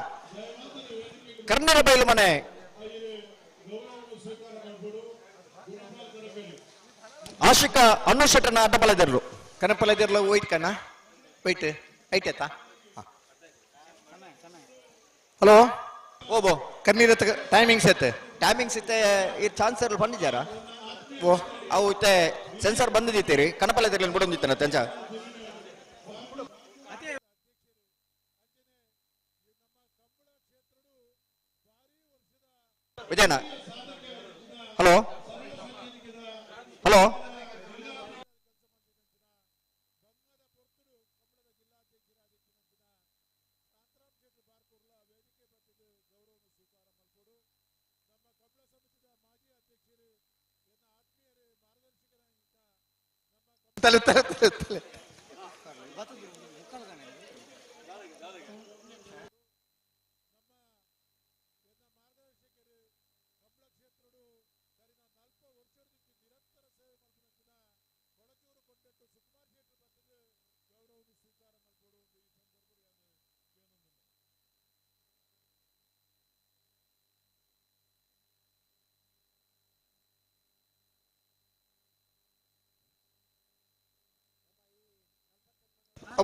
ಕರ್ನೀರ ಬೈಲು ಮನೆ ಆಶಿಕಾ ಅನುಶೆಟ್ಟನ ಅಡ್ಡಬಲದಿರ್ಲು ಕನಪಲದಿರ್ಲು ಹೋಯ್ತು ಕಣ್ಣ ಹೋಯ್ತು ಐಟೇತಾ ಹಲೋ ಓಬೋ ಕರ್ನೀರ ಟೈಮಿಂಗ್ಸ್ ಐತೆ ಟೈಮಿಂಗ್ಸ್ ಇತ್ತೆ ಈ ಚಾನ್ಸರ್ ಬಂದಿದ್ದಾರಾ ಓ ಅವು ಇತ್ತೆ ಸೆನ್ಸರ್ ಬಂದಿದ್ದೀರಿ ಕನಪಲದಿರ್ಲಿ ಬಿಡೊಂದಿತ್ತನ ತೆಂಚ ವಿಜಯಣ್ಣ ಹಲೋ ಹಲೋ ತಲೆ ತಲೆ ತಲೆ ತಲೆ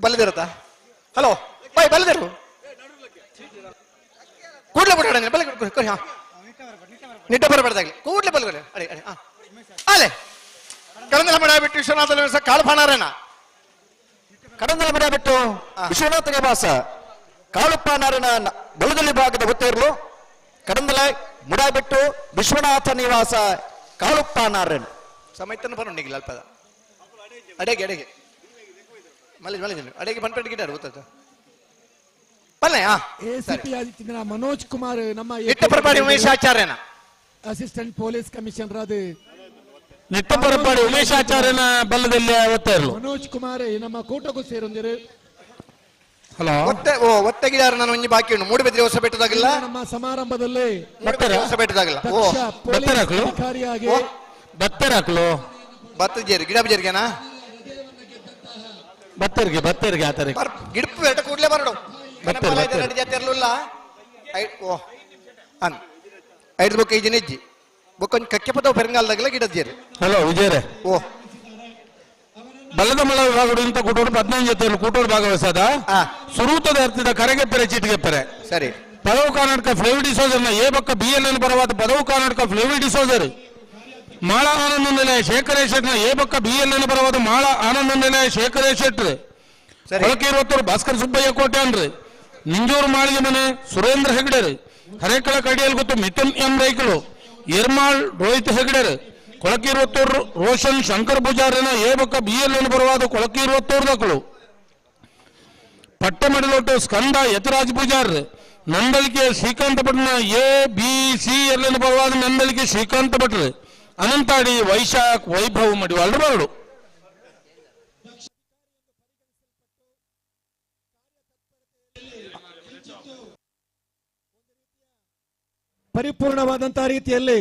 ಬಲ್ಲದಿರತ್ತಾ ಹಲೋ ಬಾಯ್ ಬಲ್ಲದಿರು ಕೂಡ್ಲೆ ಬಿಡೋಣ ಬಲ್ಲ ಹಾ ನಿಟ್ಟ ಬರಬಾರ್ದಾಗ್ಲಿ ಕೂಡ್ಲೆ ಬಲ್ಗೊಲೆ ಅಡೆ ಅಡೆ ಹಾ ಅಲೆ ಕಡಂದಲ ಮಡ ಬಿಟ್ಟು ವಿಶ್ವನಾಥ ಕಾಳುಪಾಣಾರೇನ ಕಡಂದಲ ಮಡ ಬಿಟ್ಟು ವಿಶ್ವನಾಥ ನಿವಾಸ ಕಾಳುಪ್ಪ ನಾರಾಯಣ ಬಲದಲ್ಲಿ ಭಾಗದ ಒತ್ತೇರ್ಲು ಕಡಂದಲ ಮುಡ ಬಿಟ್ಟು ವಿಶ್ವನಾಥ ನಿವಾಸ ಕಾಳುಪ್ಪ ನಾರಾಯಣ ಸಮಯತನ ಬರೋಣಿಗಿಲ್ಲ ಅಲ್ಪದ ಅಡೆಗೆ ಅಡೆಗೆ ಮಲ್ಲಿ ಮಲ್ಲಿ ಅಡೆಗೆ ಬಂದ್ಪೆಟ್ಟು ಗಿಡ ಗೊತ್ತಾಯ್ತು ಬಲ್ಲೆ ಹಾ ಎಸಿಪಿ ಆದಿತ್ಯನ ಮನೋಜ್ ಕುಮಾರ್ ನಮ್ಮ ನಿಟ್ಟಪರಪಾಡಿ ಉಮೇಶ್ ಆಚಾರ್ಯನ ಅಸಿಸ್ಟೆಂಟ್ ಪೊಲೀಸ್ ಕಮಿಷನರ್ ಅದು ನಿಟ್ಟಪರಪಾಡಿ ಉಮೇಶ್ ಆಚಾರ್ಯನ ಬಲ್ಲದಲ್ಲಿ ಒತ್ತಾಯರ್ಲು ಮನೋಜ್ ಕುಮಾರ್ ನಮ್ಮ ಕೂಟಕ್ಕೂ ಸೇರೊಂದಿರು ಹಲೋ ಒತ್ತೆ ಓ ಒತ್ತೆಗಿದಾರ ನಾನು ಒಂಜಿ ಬಾಕಿ ಉಂಟು ಮೂಡುಬಿದ್ರೆ ಹೊಸ ಬೆಟ್ಟದಾಗಿಲ್ಲ ನಮ್ಮ ಸಮಾರಂಭದಲ್ಲಿ ಮೂಡುಬಿದ್ರೆ ಹೊಸ ಬೆಟ್ಟದಾಗಿಲ್ಲ ಓ ದಕ್ಷ ಪೊಲೀಸ್ ಅಧಿಕಾರಿಯಾಗಿ ಬತ್ತರಾಕ್ಲು ಭತ್ತ ಜೇರು ಗಿಡ ಜೇರಿಗೆನಾ ಬತ್ತರಿಗೆ ಬತ್ತರಿಗೆ ಆತರ ಗಿಡಪ್ಪು ಬೆಟ್ಟ ಕೂಡ್ಲೆ ಬರಡು ಬತ್ತರು, ಬತ್ತರು. ಜಾತಿ ಇರಲಿಲ್ಲ ಓ ಅನ್ ಐದು ಬೊಕ್ಕ ಐದು ನೆಜ್ಜಿ ಬೊಕ್ಕ ಒಂಜಿ ಕಕ್ಕೆ ಪದವು ಪೆರಂಗಾಲದಾಗಲ ಗಿಡಜ್ಜೇರು. ಹಲೋ ವಿಜಯರೇ. ಓ ಬಲ್ಲದ ಮಲ್ಲ ವಿಭಾಗಡು ಇಂತ ಕೂಟೋಡು 15 ಜೊತೆ ಕೂಟೋಡು ಭಾಗವಹಿಸದ ಸುರೂತದ ಅರ್ಥದ ಕರೆಗೆಪ್ಪರೆ ಚೀಟಿಗೆಪ್ಪರೆ. ಸರಿ. ಪದವು ಕರ್ನಾಟಕ ಫ್ಲೇವಿ ಡಿಸೋಜರ್ನ ಎ ಬಕ್ಕ ಬಿ ಎಲ್ ಎನ್ ಪರವಾದ ಪದವು ಕರ್ನಾಟಕ ಫ್ಲೇವಿ ಡಿಸೋಜರ್ ಮಾಳ ಆನಂದ ನಿಲಯ ಶೇಖರೇಶ್ವರ್ನ ಎ ಬಕ್ಕ ಬಿ ಎಲ್ ಎನ್ ಪರವಾದ ಮಾಳ ಆನಂದ ನಿಲಯ ಶೇಖರೇಶ್ವರ್ ಕೊಳಕೀರುವತ್ತೂರು ಭಾಸ್ಕರ್ ಸುಬ್ಬಯ್ಯ ಕೋಟ್ಯಾನ್ರಿ ನಿಂಜೂರು ಮಾಳಿಗೆ ಮನೆ ಸುರೇಂದ್ರ ಹೆಗ್ಡೆರ್ ಹರೇಕಳ ಕಡಿಯಲ್ ಗೊತ್ತು ಮಿಥುನ್ ಎಂ ರೈಕಳು ಎರ್ಮಾಳ್ ರೋಹಿತ್ ಹೆಗ್ಡೆರ್ ಕೊಳಕೀರುವತ್ತೂರು ರೋಷನ್ ಶಂಕರ್ ಪೂಜಾರಿನ ಎ ಬಕ್ಕ ಬಿ ಎಲ್ ಎನ್ ಪರವಾದ ಕೊಳಕೀರುವತ್ತೂರು ದಕ್ಕಳು ಪಟ್ಟಮಡಿಲೊಟ್ಟು Skanda Yathiraj Pujar Nandalike Srikanth Bhatna A B C L N ಪರವಾದ ನಂದಳಿಕೆ ಶ್ರೀಕಾಂತ ಭಟ್ರು ಅನಂತಾಡಿ ವೈಶಾಖ್ ವೈಭವ್ ಮಡಿವಾಳರು ಬರಡು. ಪರಿಪೂರ್ಣವಾದಂತಹ ರೀತಿಯಲ್ಲಿ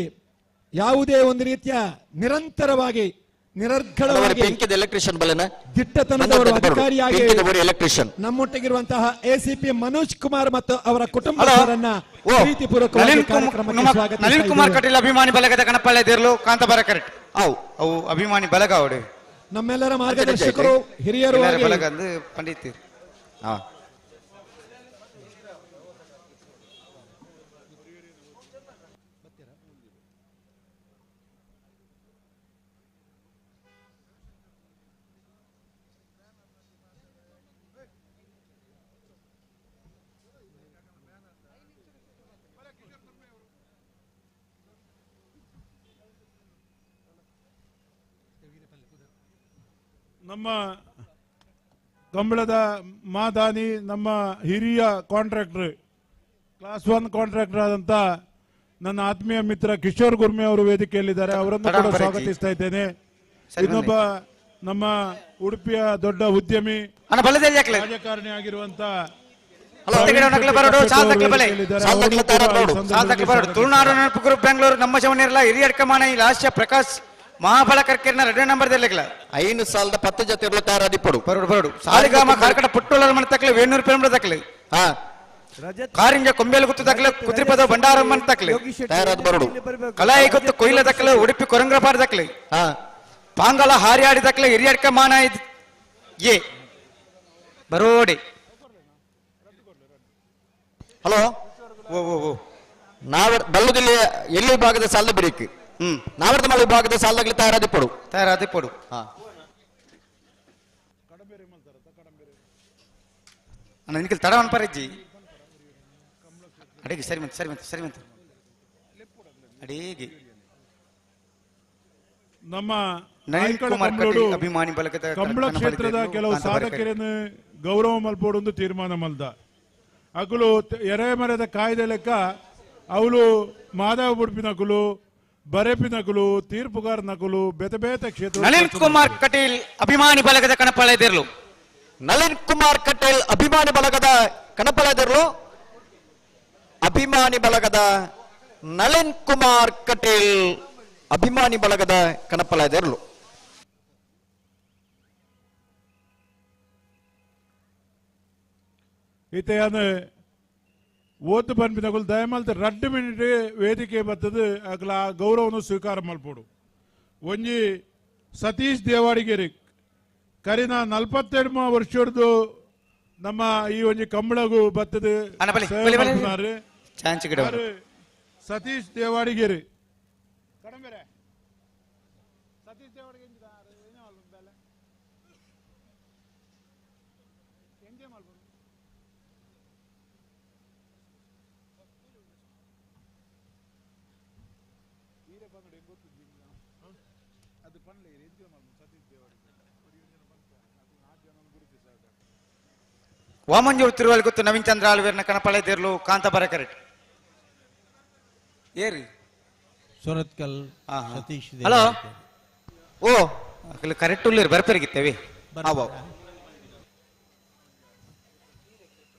ಯಾವುದೇ ಒಂದು ರೀತಿಯ ನಿರಂತರವಾಗಿ ನಿರರ್ಗಳವಾಗಿ ಎಲೆಕ್ಟ್ರಿಷಿಯನ್ ಬಲನ ದಿಟ್ಟತನದವರು ಅಧಿಕಾರಿಯಾಗಿ ಎಲೆಕ್ಟ್ರಿಷಿಯನ್ ನಮ್ಮೊಟ್ಟಿಗಿರುವಂತಹ ಎಸಿಪಿ ಮನೋಜ್ ಕುಮಾರ್ ಮತ್ತು ಅವರ ಕುಟುಂಬದವರನ್ನ ಪ್ರೀತಿಪೂರ್ವಕವಾಗಿ ಕಾರ್ಯಕ್ರಮಕ್ಕೆ ಸ್ವಾಗತಿಸ್ತಾ ನಳಿನ್ ಕುಮಾರ್ ಇದ್ದೇವೆ. ಕಟೀಲ್ ಅಭಿಮಾನಿ ಬಳಗದ ಕಣಪಳ್ಳೆ ದೇರ್ಲು ಕಾಂತಾಬಾರ ಕರೆಕ್ಟ್ ಅವು ಅವು ಅಭಿಮಾನಿ ಬಳಗ ಅವಡು ನಮ್ಮೆಲ್ಲರ ಮಾರ್ಗದರ್ಶಕರು ಹಿರಿಯರು ಎಲ್ಲರ ಆಗಿ ಬಳಗ ಅಂದು ಪಂಡಿತೀರ್. ನಮ್ಮ ಕಂಬಳದ ಮಾದಾನಿ ನಮ್ಮ ಹಿರಿಯ ಕಾಂಟ್ರಾಕ್ಟರ್ ಕ್ಲಾಸ್ 1 ಕಾಂಟ್ರಾಕ್ಟರ್ ಆದಂತ ನನ್ನ ಆತ್ಮೀಯ ಮಿತ್ರ ಕಿಶೋರ್ ಗುರ್ಮೆ ಅವರು ವೇದಿಕೆಯಲ್ಲಿದ್ದಾರೆ, ಅವರನ್ನು ಕೂಡ ಸ್ವಾಗತಿಸ್ತಾ ಇದ್ದೇನೆ. ಇನ್ನೊಬ್ಬ ನಮ್ಮ ಉಡುಪಿಯ ದೊಡ್ಡ ಉದ್ಯಮಿ ರಾಜಕಾರಣಿ ಆಗಿರುವಂತ ತುಳುನಾಡು ನೆನಪು ಗ್ರೂಪ್ ಬೆಂಗಳೂರು ನಮ್ಮ ಶವನಿರಲ್ಲ ಹಿರಿಯ ಕಮಾನ ಲಾಸ್ಯ ಪ್ರಕಾಶ್ ಮಹಾಬಲ ಕರ್ಕೆರ್ನ ಎರಡನೇ ನಂಬರ್ ದೆಲ್ಲಗ್ಲ 5 ಸಾಲದ 10 ಜೊತೆ ತಯಾರಾದಿಪ್ಪಡು ಬರೋಡು ಬರೋಡು ಸಾಲಿಗಾಮ ಕಾರ್ಕಟ ಪುಟ್ಟೋಳ ಮನೆ ತಕ್ಲೆ ವೇಣೂರು ಪೆರಂಬ ತಕ್ಲೆ ಕಾರಿಂಜ ಕೊಂಬೇಲು ಗುತ್ತು ತಕ್ಲೆ ಕುದ್ರಿಪದ ಭಂಡಾರಮ್ಮನ ತಕ್ಲೆ ತಯಾರಾದ ಬರೋಡು ಕಲಾಯಿ ಗೊತ್ತು ಕೊಯ್ಲ ತಕ್ಲೆ ಉಡುಪಿ ಕೊರಂಗ್ರಪಾಡ ತಕ್ಲೆ ಪಾಂಗಲ ಹಾರಿಯಾಡಿ ತಕ್ಲೆ ಹಿರಿಯಡ್ಕ ಮಾನ ಎ ಬರೋಡೆ. ಹಲೋ ಓ ಓ ಓ ನಾವ ಬಲ್ಲುದಿಲ್ಲ ಎಲ್ಲಿ ವಿಭಾಗದ ಸಾಲದ ಬಿರಿಕ್ ನಾವರ್ದ ವಿಭಾಗದ ಸಾಲದಾಗಲಿ ತಯಾರಾದಿಪ್ಪಡು ತಯಾರಾದಿಪ್ಪಡು. ಅಣ್ಣ ನಿಖಿಲ್ ತಡ ಅನ್ಪರಿಜ್ಜಿ ಅಡಿಗೆ ಸರಿ ಮಂತ್ ಸರಿ ಮಂತ್ ಸರಿ ಮಂತ್ ಅಡಿಗೆ. ನಮ್ಮ ನಳಿನ್ ಕುಮಾರ್ ಕಟೀಲ್ ಅಭಿಮಾನಿ ಬಳಗದ ಕಂಬಳ ಕ್ಷೇತ್ರದ ಕೆಲವು ಸಾಧಕರನ್ನು ಗೌರವ ಮಲ್ಪೋಡೊಂದು ತೀರ್ಮಾನ ಮಲ್ದ ಅಕುಲು ಎರೆಮರೆದ ಕಾಯ್ದೆ ಲೆಕ್ಕ ಅವಳು ಮಾಧವ ಬುಡ್ಪಿನಕುಲು ಬರೆಪಿನಕುಲು ತೀರ್ಪುಗಾರ ನಕುಲು ಬೇತೆ ಬೇತೆ ಕ್ಷೇತ್ರ. ನಳಿನ್ ಕುಮಾರ್ ಕಟೀಲ್ ಅಭಿಮಾನಿ ಬಳಗದ ಕಣಪಳೆದಿರ್ಲು ನಳಿನ್ ಕುಮಾರ್ ಕಟೀಲ್ ಅಭಿಮಾನಿ ಬಳಗದ ಕಣಪಳೆದಿರ್ಲು ಅಭಿಮಾನಿ ಬಳಗದ ನಳಿನ್ ಕುಮಾರ್ ಕಟೀಲ್ ಅಭಿಮಾನಿ ಬಳಗದ ಕಣಪಳೆದಿರ್ಲು. ಇತೆಯಾನ ಓತು ಪನ್ಪಿನಕುಲು ದಯಮಲ್ತ 2 ಮಿನಿಟ್ ವೇದಿಕೆ ಬರ್ತದೆ ಅಗಲ ಆ ಗೌರವವನ್ನು ಸ್ವೀಕಾರ ಮಲ್ಪೋಡು. ಒಂಜಿ ಸತೀಶ್ ದೇವಾಡಿಗೆರಿ ಕರಿನ 42 ವರ್ಷದ್ದು ನಮ್ಮ ಈ ಒಂಜಿ ಕಂಬಳಗು ಬರ್ತದೆ ಸತೀಶ್ ದೇವಾಡಿಗೆರಿ. ಸತೀಶ್ ದೇವಾಡಿಗೆ ವಾಮಂಜೂರು ತಿರುವಲ್ ಗೊತ್ತು ನವೀನ್ ಚಂದ್ರ ಆಳ್ವೇರ್ನ ಕಣಪಳೆ ದೇರ್ಲು ಕಾಂತಾಬಾರ ಕರೆಕ್ಟ್ ಏರಿ ಸುರತ್ಕಲ್ ಸತೀಶ್. ಹಲೋ ಓ ಕರೆಕ್ಟ್ ಉಳ್ಳೇರು ಬರ್ಪರಿಗಿತ್ತೇವಿ.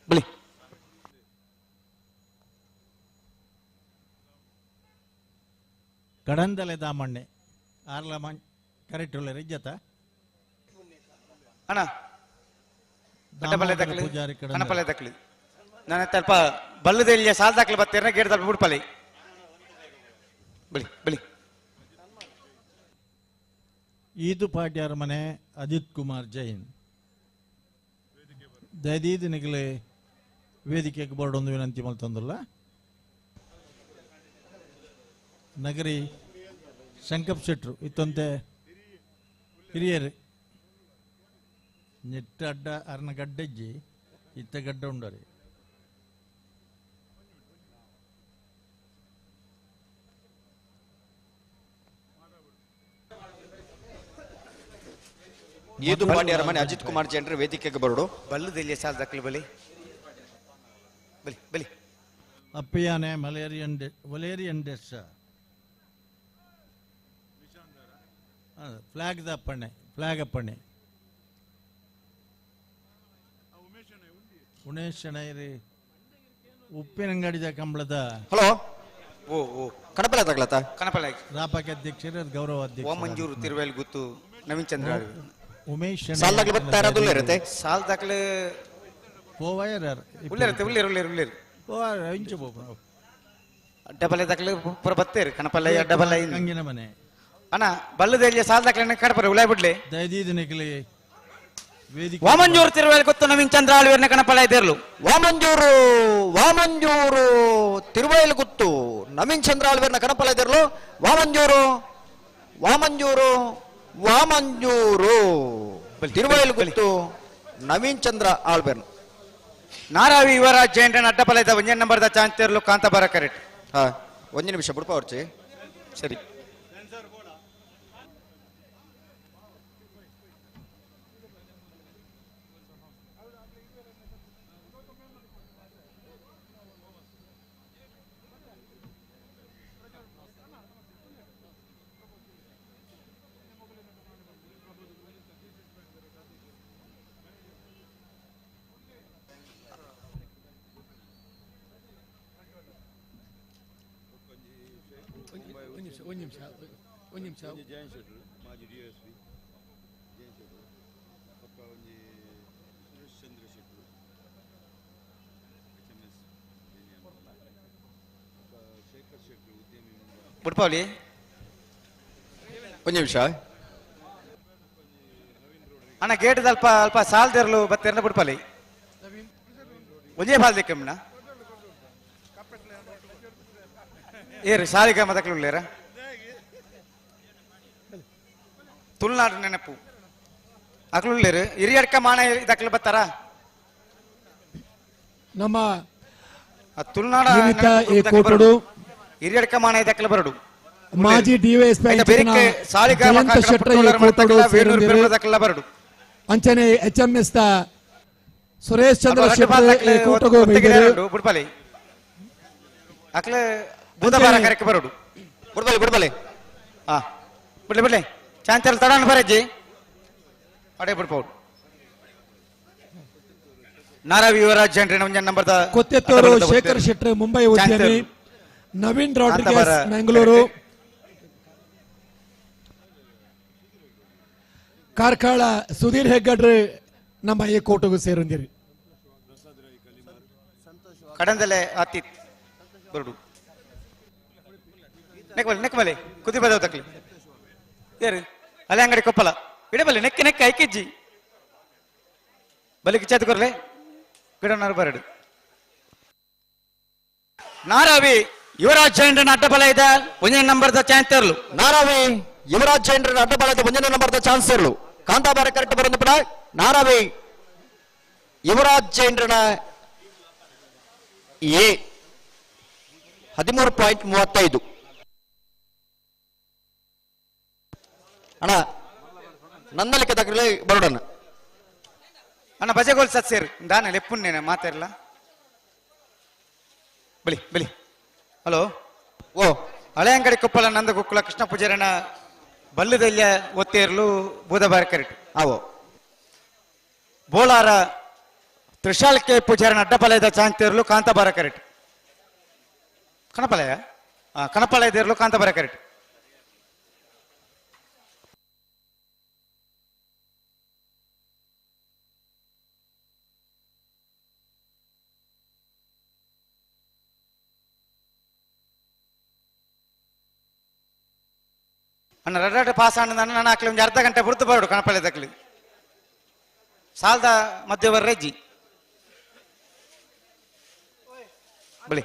ಬಲಿ ಕಡಂದಲೆ ದಾಮಣ್ಣೆ ಆರ್ಲ ಮಣ್ ಕರೆಕ್ಟ್ ಉಳ್ಳೇರು ಇಜ್ಜತ ಅಣ್ಣ ಕಣಪಲ್ಲೆ ದಕ್ಲಿ ಕಣಪಲ್ಲೆ ದಕ್ಲಿ ನಾನು ತಲ್ಪ ಬಲ್ಲದೆಲ್ಲಿಯ ಸಾಲ್ದಾಕ್ಲು ಬತ್ತೀರ್ನ ಗೇಟ್ ದಲ್ಪ ಬುಡ್ಪಲಿ ಬಲಿ ಬಲಿ. ಈದು ಪಾಟ್ಯಾರ ಮನೆ ಅಜಿತ್ ಕುಮಾರ್ ಜೈನ್ ದಯದೀದು ನಿಗಲೆ ವೇದಿಕೆಗೆ ಬರಡೊಂದು ವಿನಂತಿ ಮಲ್ತೊಂದುಲ್ಲ. ನಗರಿ ಶಂಕಪ್ ಶೆಟ್ರು ಇತ್ತಂತೆ ಹಿರಿಯರು ನೆಟ್ಟ ಅಡ್ಡ ಅರ್ನ ಗಡ್ಡೆಜ್ಜಿ ಇತ್ತ ಗಡ್ಡ ಉಂಡರಿ. ಈದು ಪಾಟ್ಯಾರ ಮನೆ ಅಜಿತ್ ಕುಮಾರ್ ಜೈನ್ರ ವೇದಿಕೆಗೆ ಬರಡು. ಬಲ್ಲದೆಲ್ಲಿಯ ಸಾಲ್ದಾಕ್ಲು ಬಲಿ ಬಲಿ ಬಲಿ. ಅಪ್ಪಿಯಾನೆ ಮಲೇರಿಯನ್ ವಲೇರಿಯನ್ ಡೆಸ್ಸ ಫ್ಲಾಗ್ the ಅಪ್ಪಣ್ಣೆ ಫ್ಲಾಗ್ ಅಪ್ಪಣ್ಣೆ ಉಮೇಶ್ ಶಣೈರಿ ಉಪ್ಪಿನಂಗಡಿದ ಕಂಬಳದ ಹಲೋ ಓ ಓ ಕಣಪಲೆ ತಗ್ಲತ್ತ ಕಣಪಲೆ ರಾಪಕ್ಕೆ ಅಧ್ಯಕ್ಷರು ಗೌರವ ಅಧ್ಯಕ್ಷ ಓಮಂಜೂರು ತಿರುವೇಲ್ ಗುತ್ತು ನವೀನ್ ಚಂದ್ರ ಉಮೇಶ್ ಸಾಲ್ ದಾಖಲೆ ಬರ್ತಾ ಇರೋದು ಇರುತ್ತೆ. ಸಾಲ್ ದಾಖಲೆ ಪೋವಾಯರ್ ಉಳ್ಳೇರುತ್ತೆ ಉಳ್ಳೇರು ಉಳ್ಳೇರು ಉಳ್ಳೇರು ಪೋವಾಯರ್ ಇಂಚು ಪೋಪುನ ಡಬಲ್ ದಾಖಲೆ ಪೂರ ಬತ್ತೇರು ಕಣಪಲ್ಲ ಡಬಲ್ ಐನ್ ಕಂಗಿನ ಮನೆ ಅಣ್ಣ ಬಲ್ಲದೆಲ್ಲಿಯ ಸಾಲ್ ದಾಖಲೆ ಕಡಪರ ಉಳಾಯ್ ಬಿಡ್ಲಿ ದಯದೀದು ನಿಖಲಿ ವೇದಿಕೆ ವಾಮಂಜೂರು ತಿರುವೇಲ್ ಗೊತ್ತು ನವೀನ್ ಚಂದ್ರ ಆಳ್ವೇರ್ನ ಕಣಪಲ್ಲ ಇದ್ದೇರ್ಲು. ವಾಮಂಜೂರು ವಾಮಂಜೂರು ತಿರುವೇಲ್ ಗುತ್ತು ನವೀನ್ ಚಂದ್ರ ಆಳ್ವೇರ್ನ ಕಣಪಲ್ಲ ಇದ್ದಿರ್ಲು. ವಾಮಂಜೂರು ವಾಮಂಜೂರು ವಾಮಂಜೂರು ತಿರುವೇಲ್ ಗುತ್ತು ನವೀನ್ ಚಂದ್ರ ಆಳ್ವೇರ್ನ. ನಾರಾವಿ ಯುವರಾಜ್ ಜೈನ್ ಅಡ್ಡಪಲ ಇದ್ದ ಒಂಜೇ ನಂಬರ್ದ ಚಾಂತೇರ್ಲು ಕಾಂತಾಬಾರ ಕರೆಕ್ಟ್. ಹಾ ಒಂದು ನಿಮಿಷ ಬುಡ್ಪ ಅವ್ರ್ಚಿ. ಸರಿ ಜಯನ್ ಶೆಟ್ರು ಮಾಜಿ ಡಿ ಎಸ್ ಪಿ ಜಯನ್ ಶೆಟ್ರು ಪಕ್ಕ ಒಂಜಿ Suresh Chandra Shetru H M S Shekhar Shetru ಉದ್ಯಮಿ ಬುಡ್ಪಾವಲಿ ಒಂದು ನಿಮಿಷ ಅಣ್ಣ ಗೇಟ್ ಅಲ್ಪ ಅಲ್ಪ ಸಾಲ್ದಿರ್ಲು ಬತ್ತೆರ್ನ ಬುಡ್ಪಾಲಿ ಒಂಜೇ ಬಾಲ್ ದಿಕ್ಕಮ್ನ ಏರು ಸಾಲಿಗೆ ಮದಕ್ಲು ಉಳ್ಳೇರ ತುಳುನಾಡು ನೆನಪು ಅಕ್ಲು ಉಳ್ಳೇರು ಹಿರಿಯಡ್ಕ ಮಾಣ ಇದಕ್ಲು ಬತ್ತಾರ ನಮ್ಮ ತುಳುನಾಡ ನಿಮಿತ್ತ ಈ ಕೋಟುಡು ಹಿರಿಯಡ್ಕ ಮಾಣ ಇದಕ್ಲು ಬರಡು ಮಾಜಿ ಡಿವೈಎಸ್ಪಿ ಆಯ್ತಾ, ಬೆರಿಕೆ ಸಾಲಿಗ್ರಾಮ ಜಯಂತ ಕಾಕಡ ಶೆಟ್ಟರ್ ಈ ಪುಟ್ಟೋಳರ ಕೋಟುಡು ಮಠಕ್ಕಲ್ಲ, ವೇಣೂರು ಸೇರೊಂದಿರು. ಪೆರ್ಮದಕ್ಕಲ್ಲ ಬರಡು. ಅಂಚನೆ H M S the Suresh Chandra ಅಪ್ಪ, ರಡ್ಡು ಶೆಟ್ಟರ್ ಬಾಲ್ ಈ ಕೂಟಗೂ ಒತ್ತಿಗೆ ಬೈದರು. ಎರಡು, ಬುಡ್ಪಾಲಿ ಅಕ್ಲೆ ಬುಧವಾರ ಕರೆಕ್ ಬರಡು. ಬುಡ್ಬಲಿ ಬುಡ್ಬಲಿ ಹಾ ಬಿಡ್ಲಿ ಬಿಡ್ಲಿ ಚಾಂಚಲ್ ತಡಾನ್ ಬರಜ್ಜಿ ಅಡೆ ಬಿಡ್ಪೌಡು ನಾರಾವಿ ಯುವರಾಜ್ ಜನ್ರಿ ನಮ್ಮ ನಂಬರ್ದ ಕೊತ್ತೆತ್ತೂರು ಶೇಖರ್ ಶೆಟ್ಟರ್ ಮುಂಬೈ ಉದ್ಯಮಿ ನವೀನ್ ರಾಡ್ರಿಗಸ್ ಮಂಗಳೂರು ಕಾರ್ಕಳ ಸುಧೀರ್ ಹೆಗ್ಗಡ್ರೆ ನಮ್ಮ ಈ ಕೋಟಗೂ ಸೇರೊಂದಿರಿ. ಕಡಂದಲೆ ಆತಿತ್ ಬರಡು ನೆಕ್ಬಲಿ ನೆಕ್ಬಲಿ ಕುದಿ ಬದವ್ ತಕ್ಲಿ ಏರು ಅಲೆ ಅಂಗಡಿ ಕೊಪ್ಪಲ ಇಡಬಲಿ ನೆಕ್ಕೆ ನೆಕ್ಕೆ ಐಕೆಜ್ಜಿ ಬಲಿ ಕಿಚ್ಚಾತ್ ಕೊರ್ಲೆ ಗಿಡನಾರು ಬರಡು ನಾರಾವಿ ಯುವರಾಜ್ ಜೈನ್ರನ್ನ ಅಡ್ಡಬಲ ಇದೆ ಒಂದನೇ ನಂಬರ್ದ ಚಾನ್ಸರ್ಲು. ನಾರಾವಿ ಯುವರಾಜ್ ಜೈನ್ರನ್ನ ಅಡ್ಡಬಲ ಇದೆ ಒಂದನೇ ನಂಬರ್ದ ಚಾನ್ಸರ್ಲು. ಕಾಂತಾಬಾರ ಕರೆಕ್ಟ್ ಬರೋದು ಪಡ ನಾರಾವಿ ಯುವರಾಜ್ ಜೈನ್ರನ ಎ 13.35. ಅಣ್ಣ ನನ್ನ ಲೆಕ್ಕದಾಗಲೇ ಬರೋಣ. ಅಣ್ಣ ಬಜೆಗೋಲ್ ಸತ್ಸೇರು ದಾನ ಲೆಪ್ಪುನ್ನೇನೆ ಮಾತಾಡಲ್ಲ ಬಲಿ ಬಲಿ ಹಲೋ ಓ ಹಳೆ ಅಂಗಡಿ ಕೊಪ್ಪಳ ನಂದ ಗೊಕ್ಕುಲ ಕೃಷ್ಣ ಪೂಜಾರನ ಬಲ್ಲದಲ್ಲಿಯ ಒತ್ತೇರ್ಲು ಬೂದಬಾರ ಕರೆಕ್ಟ್ ಆವೋ ಬೋಳಾರ ತ್ರಿಶಾಲ್ ಕೆ ಪೂಜಾರನ ಅಡ್ಡಪಲಯದ ಚಾಂತೇರ್ಲು ಕಾಂತಾಬಾರ ಕರೆಕ್ಟ್ ಕಣಪಲಯ ಕಣಪಲಯದೇರ್ಲು ಕಾಂತಾಬಾರ ಕರೆಕ್ಟ್. ಅಣ್ಣ ರಡ್ಡ ಪಾಸ್ ಆಂಡ ನನ್ನ ಹಾಕ್ಲಿ ಒಂದು ಅರ್ಧ ಗಂಟೆ ಬುರ್ದು ಬರೋಡು ಕಣಪಲ್ಲೆ ದಕ್ಲಿ ಸಾಲದ ಮಧ್ಯ ಬರ್ರೆಜ್ಜಿ ಬಳಿ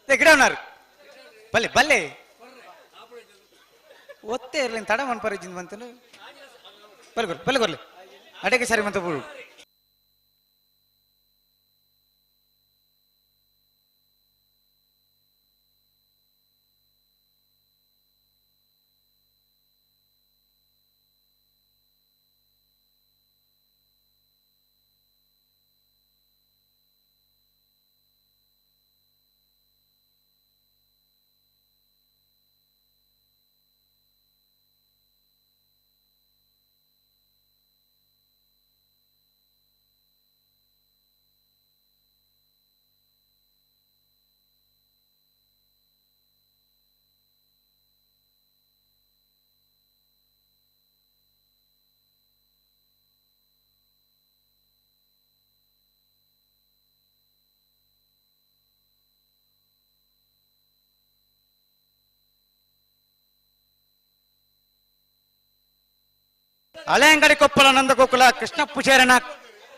ಗಿಡ ಬಲ್ಲೆ ಬಲ್ಲೆ ಒತ್ತೆ ಇರಲಿ ತಡ ಮನ್ಪರಿಜಿಂದ ಬಂತನು ಬಲ್ಲೆ ಕೊರ್ಲಿ ಬಲ್ಲೆ ಕೊರ್ಲಿ ಅಡಗೆ ಸರಿ ಮಂತ ಬುಡು ಹಳೆಯಂಗಡಿ ಕೊಪ್ಪಳ ನಂದಗೋಕುಲ ಕೃಷ್ಣ ಪೂಜಾರನ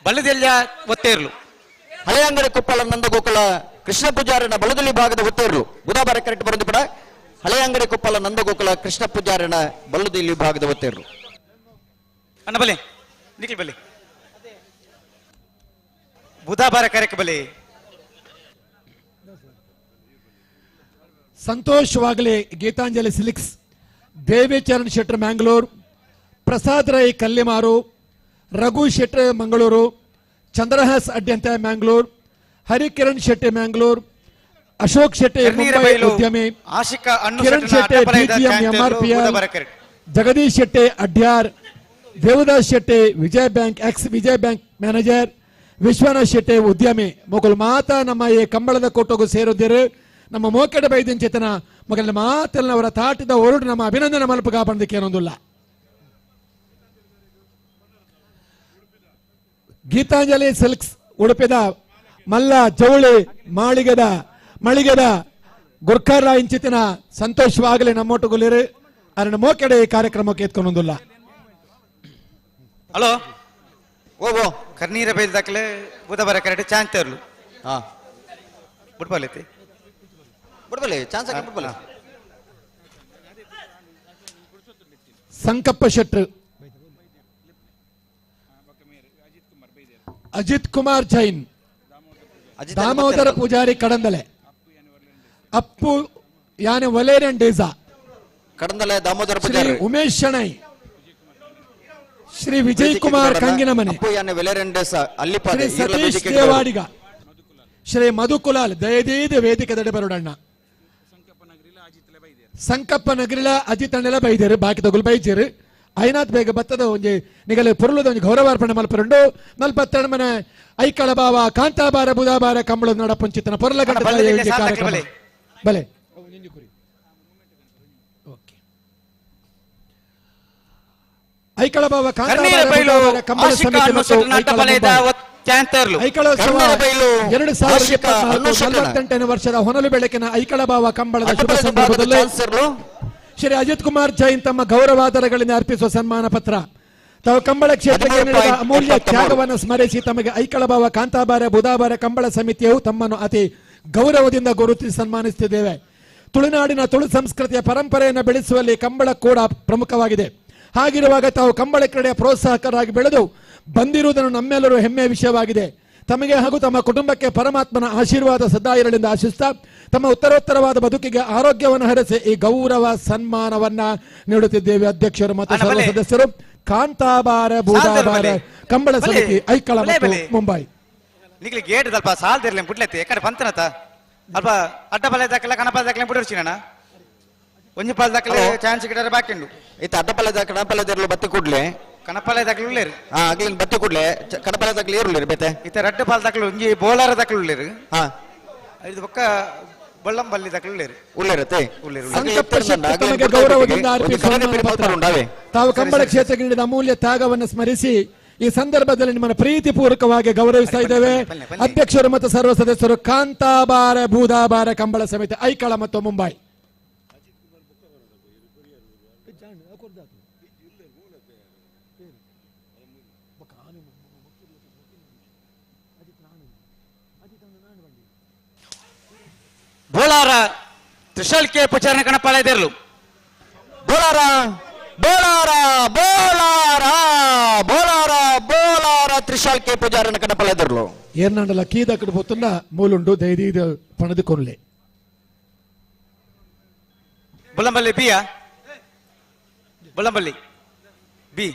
ಬಲದೆಲ್ಲ ಒತ್ತೇರ್ಲು. ಹಳೆಯಂಗಡಿ ಕೊಪ್ಪಳ ನಂದಗೋಕುಲ ಕೃಷ್ಣ ಪೂಜಾರನ ಬಲದಲ್ಲಿ ಭಾಗದ ಒತ್ತೇರ್ಲು. ಬುಧಾಬಾರ ಕರೆಕ್ಟ್ ಬರೋದು ಕೂಡ ಹಳೆಯಂಗಡಿ ಕೊಪ್ಪಳ ನಂದಗೋಕುಲ ಕೃಷ್ಣ ಪೂಜಾರನ ಬಲದಲ್ಲಿ ಭಾಗದ ಒತ್ತೇರ್ಲು. ಅಣ್ಣ ಬಲೆ ನಿಖಿಲ್ ಬಲೆ ಬುಧಾಬಾರ ಕರೆಕ್ಟ್ ಬಲೆ. ಸಂತೋಷ್ ವಾಗ್ಲೆ ಗೀತಾಂಜಲಿ ಸಿಲಿಕ್ಸ್, ದೇವಿಚರಣ್ ಶೆಟ್ಟರ್ ಮ್ಯಾಂಗ್ಳೂರ್, ಪ್ರಸಾದ್ ರೈ ಕಲ್ಲಿಮಾರು, ರಘು ಶೆಟ್ಟರ್ ಮಂಗಳೂರು, ಚಂದ್ರಹಾಸ್ ಅಡ್ಯಂತ ಮ್ಯಾಂಗ್ಳೂರ್, ಹರಿಕಿರಣ್ ಶೆಟ್ಟಿ ಮ್ಯಾಂಗ್ಳೂರ್, ಅಶೋಕ್ ಶೆಟ್ಟಿ ಮುಂಬೈ ಉದ್ಯಮಿ, ಕಿರಣ್ ಶೆಟ್ಟಿ ಬಿಜಿಎಂ ಎಂಆರ್ಪಿಎಲ್, ಜಗದೀಶ್ ಶೆಟ್ಟಿ ಅಡ್ಯಾರ್, ದೇವದಾಸ್ ಶೆಟ್ಟಿ ವಿಜಯ bank ex Vijaya bank manager, Vishwanath Shetty ಉದ್ಯಮಿ. ಮೊಗಲು ಮಾತಾ ನಮ್ಮ ಈ ಕಂಬಳದ ಕೋಟಗೂ ಸೇರಿದ್ದೀರಿ. ನಮ್ಮ ಮೋಕೆಡ ಬೈದಿನ ಚೇತನ ಮೊಗಲ ಮಾತೆಲ್ಲವರ ತಾಟಿದ ಹೊರಡು ನಮ್ಮ ಅಭಿನಂದನೆ ಮಲ್ಪಗ ಬಂದಕ್ಕೆ ಏನೊಂದಿಲ್ಲ. ಗೀತಾಂಜಲಿ ಸಿಲ್ಕ್ಸ್ ಉಡುಪಿದ ಮಲ್ಲ ಜವಳಿ ಮಾಳಿಗದ ಮಳಿಗದ ಗುರ್ಖಾರ ಇಂಚಿತಿನ ಸಂತೋಷವಾಗಲಿ ನಮ್ಮೊಟ್ಟುಗುಲಿರು ಅದನ್ನು ಮೋಕೆಡೆ ಈ ಕಾರ್ಯಕ್ರಮಕ್ಕೆ ಎತ್ಕೊಂಡೊಂದಿಲ್ಲ. ಹಲೋ ಓ ಕರ್ನೀರ ಬೈಲ್ ದಾಖಲೆ ಬುಧವಾರ ಕರೆಕ್ಟ್ ಚಾನ್ಸ್ ತರಲು. ಹಾ ಬುಟ್ಬಾಲ್ ಐತಿ ಬುಟ್ಬಾಲ್ ಚಾನ್ಸ್ ಹಾಕಿ ಬುಟ್ಬಾಲ್. ಸಂಕಪ್ಪ ಶೆಟ್ರು, ಅಜಿತ್ ಕುಮಾರ್ ಜೈನ್, ದಾಮೋದರ ಪೂಜಾರಿ ಕಡಂದಲೆ, ಅಪ್ಪು ಯಾನೆ ವಲೇರಿಯನ್ ಡೇಜಾ ಕಡಂದಲೆ ದಾಮೋದರ ಪೂಜಾರಿ, ಉಮೇಶ್ ಶಣೈ, ಶ್ರೀ ವಿಜಯ್ ಕುಮಾರ್ ಕಂಗಿನಮನೆ, ಅಪ್ಪು ಯಾನೆ ವೆಲೇರಿಯನ್ ಡೇಸಾ ಅಲ್ಲಿಪಾದೆ, ಶ್ರೀ ಸತೀಶ್ ದೇವಾಡಿಗ, ಶ್ರೀ ಮಧುಕುಲಾಲ್ ದಯದೀದ ವೇದಿಕೆ ಬರೋಡಣ್ಣ, ಸಂಕಪ್ಪ ನಗರಿಲ ಅಜಿತ್ ಅಣ್ಣೆಲ ಬೈದೇರು ಬಾಕಿ ತಗುಲ್ ಬೈಜೇರು ಐನಾಥ್ ಬೇಗ ಬತ್ತದ ಒಂಜಿ ನಿಗಲೆ ಪೊರುಲದ ಒಂಜಿ ಗೌರವಾರ್ಪಣೆ ಮಲ್ಪರುಂಡು. ನಲ್ಪತ್ತೆರಡು ಮನೆ ಐಕಳ ಬಾವ ಕಾಂತಾಬಾರ ಬುಧಾಬಾರ ಕಂಬಳದ ನಡ ಪಂಚಿತನ ಪೊರಲ ಕಾರ್ಯಕ್ರಮ ಬಲೆ ಐಕಳ ಬಾವ ಕಾಂತಾಬಾರ ಕಂಬಳ ಸಮಿತಿ ಮತ್ತು ಐಕಳೋತ್ಸವ 2048 ವರ್ಷದ ಹೊನಲು ಬೆಳಕಿನ ಐಕಳ ಬಾವ ಕಂಬಳದ ಶುಭ ಸಂದರ್ಭದಲ್ಲಿ ಶ್ರೀ ಅಜಿತ್ ಕುಮಾರ್ ಜೈನ್ ತಮ್ಮ ಗೌರವಾದರಗಳಿಂದ ಅರ್ಪಿಸುವ ಸನ್ಮಾನ ಪತ್ರ. ತಾವು ಕಂಬಳ ಕ್ಷೇತ್ರಕ್ಕೆ ನೀಡಿದ ಅಮೂಲ್ಯ ತ್ಯಾಗವನ್ನು ಸ್ಮರಿಸಿ ತಮಗೆ ಐಕಳಬಾವ ಕಾಂತಾಬಾರ ಬುಧಾಬಾರ ಕಂಬಳ ಸಮಿತಿಯು ತಮ್ಮನ್ನು ಅತಿ ಗೌರವದಿಂದ ಗುರುತಿಸಿ ಸನ್ಮಾನಿಸುತ್ತಿದ್ದೇವೆ. ತುಳುನಾಡಿನ ತುಳು ಸಂಸ್ಕೃತಿಯ ಪರಂಪರೆಯನ್ನು ಬೆಳೆಸುವಲ್ಲಿ ಕಂಬಳ ಕೂಡ ಪ್ರಮುಖವಾಗಿದೆ. ಹಾಗಿರುವಾಗ ತಾವು ಕಂಬಳ ಕ್ರೀಡೆಯ ಪ್ರೋತ್ಸಾಹಕರಾಗಿ ಬೆಳೆದು ಬಂದಿರುವುದನ್ನು ನಮ್ಮೆಲ್ಲರೂ ಹೆಮ್ಮೆಯ ವಿಷಯವಾಗಿದೆ. ತಮಗೆ ಹಾಗೂ ತಮ್ಮ ಕುಟುಂಬಕ್ಕೆ ಪರಮಾತ್ಮನ ಆಶೀರ್ವಾದ ಸದಾ ಇರಲೆಂದು ಆಶಿಸ್ತಾ ತಮ್ಮ ಉತ್ತರೋತ್ತರವಾದ ಬದುಕಿಗೆ ಆರೋಗ್ಯವನ್ನು ಹರಸಿ ಈ ಗೌರವ ಸನ್ಮಾನವನ್ನ ನೀಡುತ್ತಿದ್ದೇವೆ. ಅಧ್ಯಕ್ಷರು ಮತ್ತು ಸರ್ವ ಸದಸ್ಯರು, ಕಾಂತಾಬಾರ ಬೂದಾಬಾರ ಕಂಬಳ ಸಮಿತಿ ಐಕಳ ಮತ್ತು ಮುಂಬೈ. ಗೇಟ್ ಅಲ್ಪ ಸಾಲ್ದಿರ್ಲಿ ಬಿಡ್ಲೈತಿ ಎಕಡೆ ಬಂತನತ ಅಲ್ಪ ಅಡ್ಡ ಬಲ ದಾಖಲೆ ಕಣಪಾಲ ದಾಖಲೆ ಬಿಡಿರ್ಚಿನ ಒಂಜಿ ಪಾಲ್ ದಾಖಲೆ ಚಾನ್ಸ್ ಗಿಡರೆ ಬಾಕಿ ಉಂಡು. ಇತ್ತ ಅಡ್ಡಪಲ್ಲ ಕಣಪಲ್ಲ ಬತ್ತಿ ಕೂಡ್ಲೆ ಕಣಪಾಲ ದಾಖಲೆ ಉಳ್ಳೇರು. ಹಾ ಆಗ್ಲಿನ ಬತ್ತಿ ಕೂಡ್ಲೆ ಕಣಪಾಲ ದಾಖಲೆ ಏರುಳ್ಳೇರು ಬೇತೆ ಇತ್ತ ರಡ್ಡ ಪಾಲ್ ದಾಖಲೆ ಒಂಜಿ ಬೋಲಾರ ದಾಖಲೆ ಉಳ್ಳೇರು. ಹಾ ಇದು ಬೊಕ್ಕ ಬೊಳ್ಳಂಬಲ್ಲಿ ದಕಲು ಉಳ್ಳೇರು ಉಳ್ಳೇರತ್ತೆ ಉಳ್ಳೇರು ಸಂಕಪ್ಪ ಶೆಟ್ಟಿ ತಮಗೆ ಗೌರವದಿಂದ ಅರ್ಪಿಸುವ ಸನ್ಮಾನ ಪತ್ರ. ತಾವು ಕಂಬಳ ಕ್ಷೇತ್ರಕ್ಕೆ ನೀಡಿದ ಅಮೂಲ್ಯ ತ್ಯಾಗವನ್ನು ಸ್ಮರಿಸಿ ಈ ಸಂದರ್ಭದಲ್ಲಿ ನಿಮ್ಮನ್ನು ಪ್ರೀತಿಪೂರ್ವಕವಾಗಿ ಗೌರವಿಸ್ತಾ ಇದ್ದೇವೆ. ಅಧ್ಯಕ್ಷರು ಮತ್ತು ಸರ್ವ ಸದಸ್ಯರು ಕಾಂತಾಬಾರ ಬೂದಾಬಾರ ಕಂಬಳ ಸಮಿತಿ ಐಕಳ ಮತ್ತು ಮುಂಬೈ. ಬೋಳಾರ ತ್ರಿಶಾಲ್ ಕೆ ಪುಚಾರಣ ಕಣಪಾಲ ಇದಿರಲು. ಬೋಲಾರ ಬೋಲಾರ ಬೋಲಾರ ಬೋಲಾರ ಬೋಲಾರ ತ್ರಿಶಾಲ್ ಕೆ ಪೂಜಾರನ ಕಣಪಾಲ ಎದುರ್ಲು. ಏರ್ನಾಂಡಲ ಕೀದಕ್ಕಡು ಪೋತುಂಡ ಮೂಲುಂಡು ದೈದೀದ ಪಣದು ಕೊನ್ಲೆ. ಬೊಳ್ಳಂಬಲ್ಲಿ ಬಿಯಾ ಬೊಳ್ಳಂಬಲ್ಲಿ ಬಿ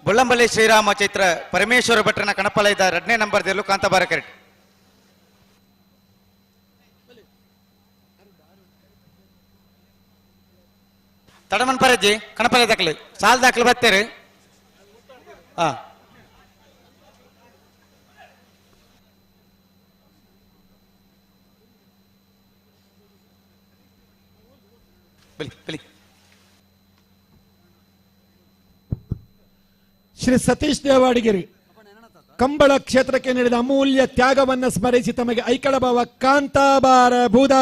ಬೊಳ್ಳಂಬಳ್ಳಿ ಶ್ರೀರಾಮ ಚೈತ್ರ ಪರಮೇಶ್ವರ ಭಟ್ರನ ಕಣಪಾಲ ಇದ್ದ ಎರಡನೇ ನಂಬರ್ ದೆಲ್ಲು ಕಾಂತಾಬಾರ ಕರೆಕ್ಟ್. ತಡಮನ್ ಪರಜ್ಜಿ ಕಣಪಾಲ ದಾಖಲೆ ಸಾಲ್ ದಾಖಲೆ ಬತ್ತೇರಿ. ಹಾ ಬಲಿ ಬಲಿ. ಶ್ರೀ ಸತೀಶ್ ದೇವಾಡಿಗಿರಿ ಕಂಬಳ ಕ್ಷೇತ್ರಕ್ಕೆ ನೀಡಿದ ಅಮೂಲ್ಯ ತ್ಯಾಗವನ್ನು ಸ್ಮರಿಸಿ ತಮಗೆ ಐಕಳ ಭಾವ ಕಾಂತಾಬಾರ ಬೂದಾ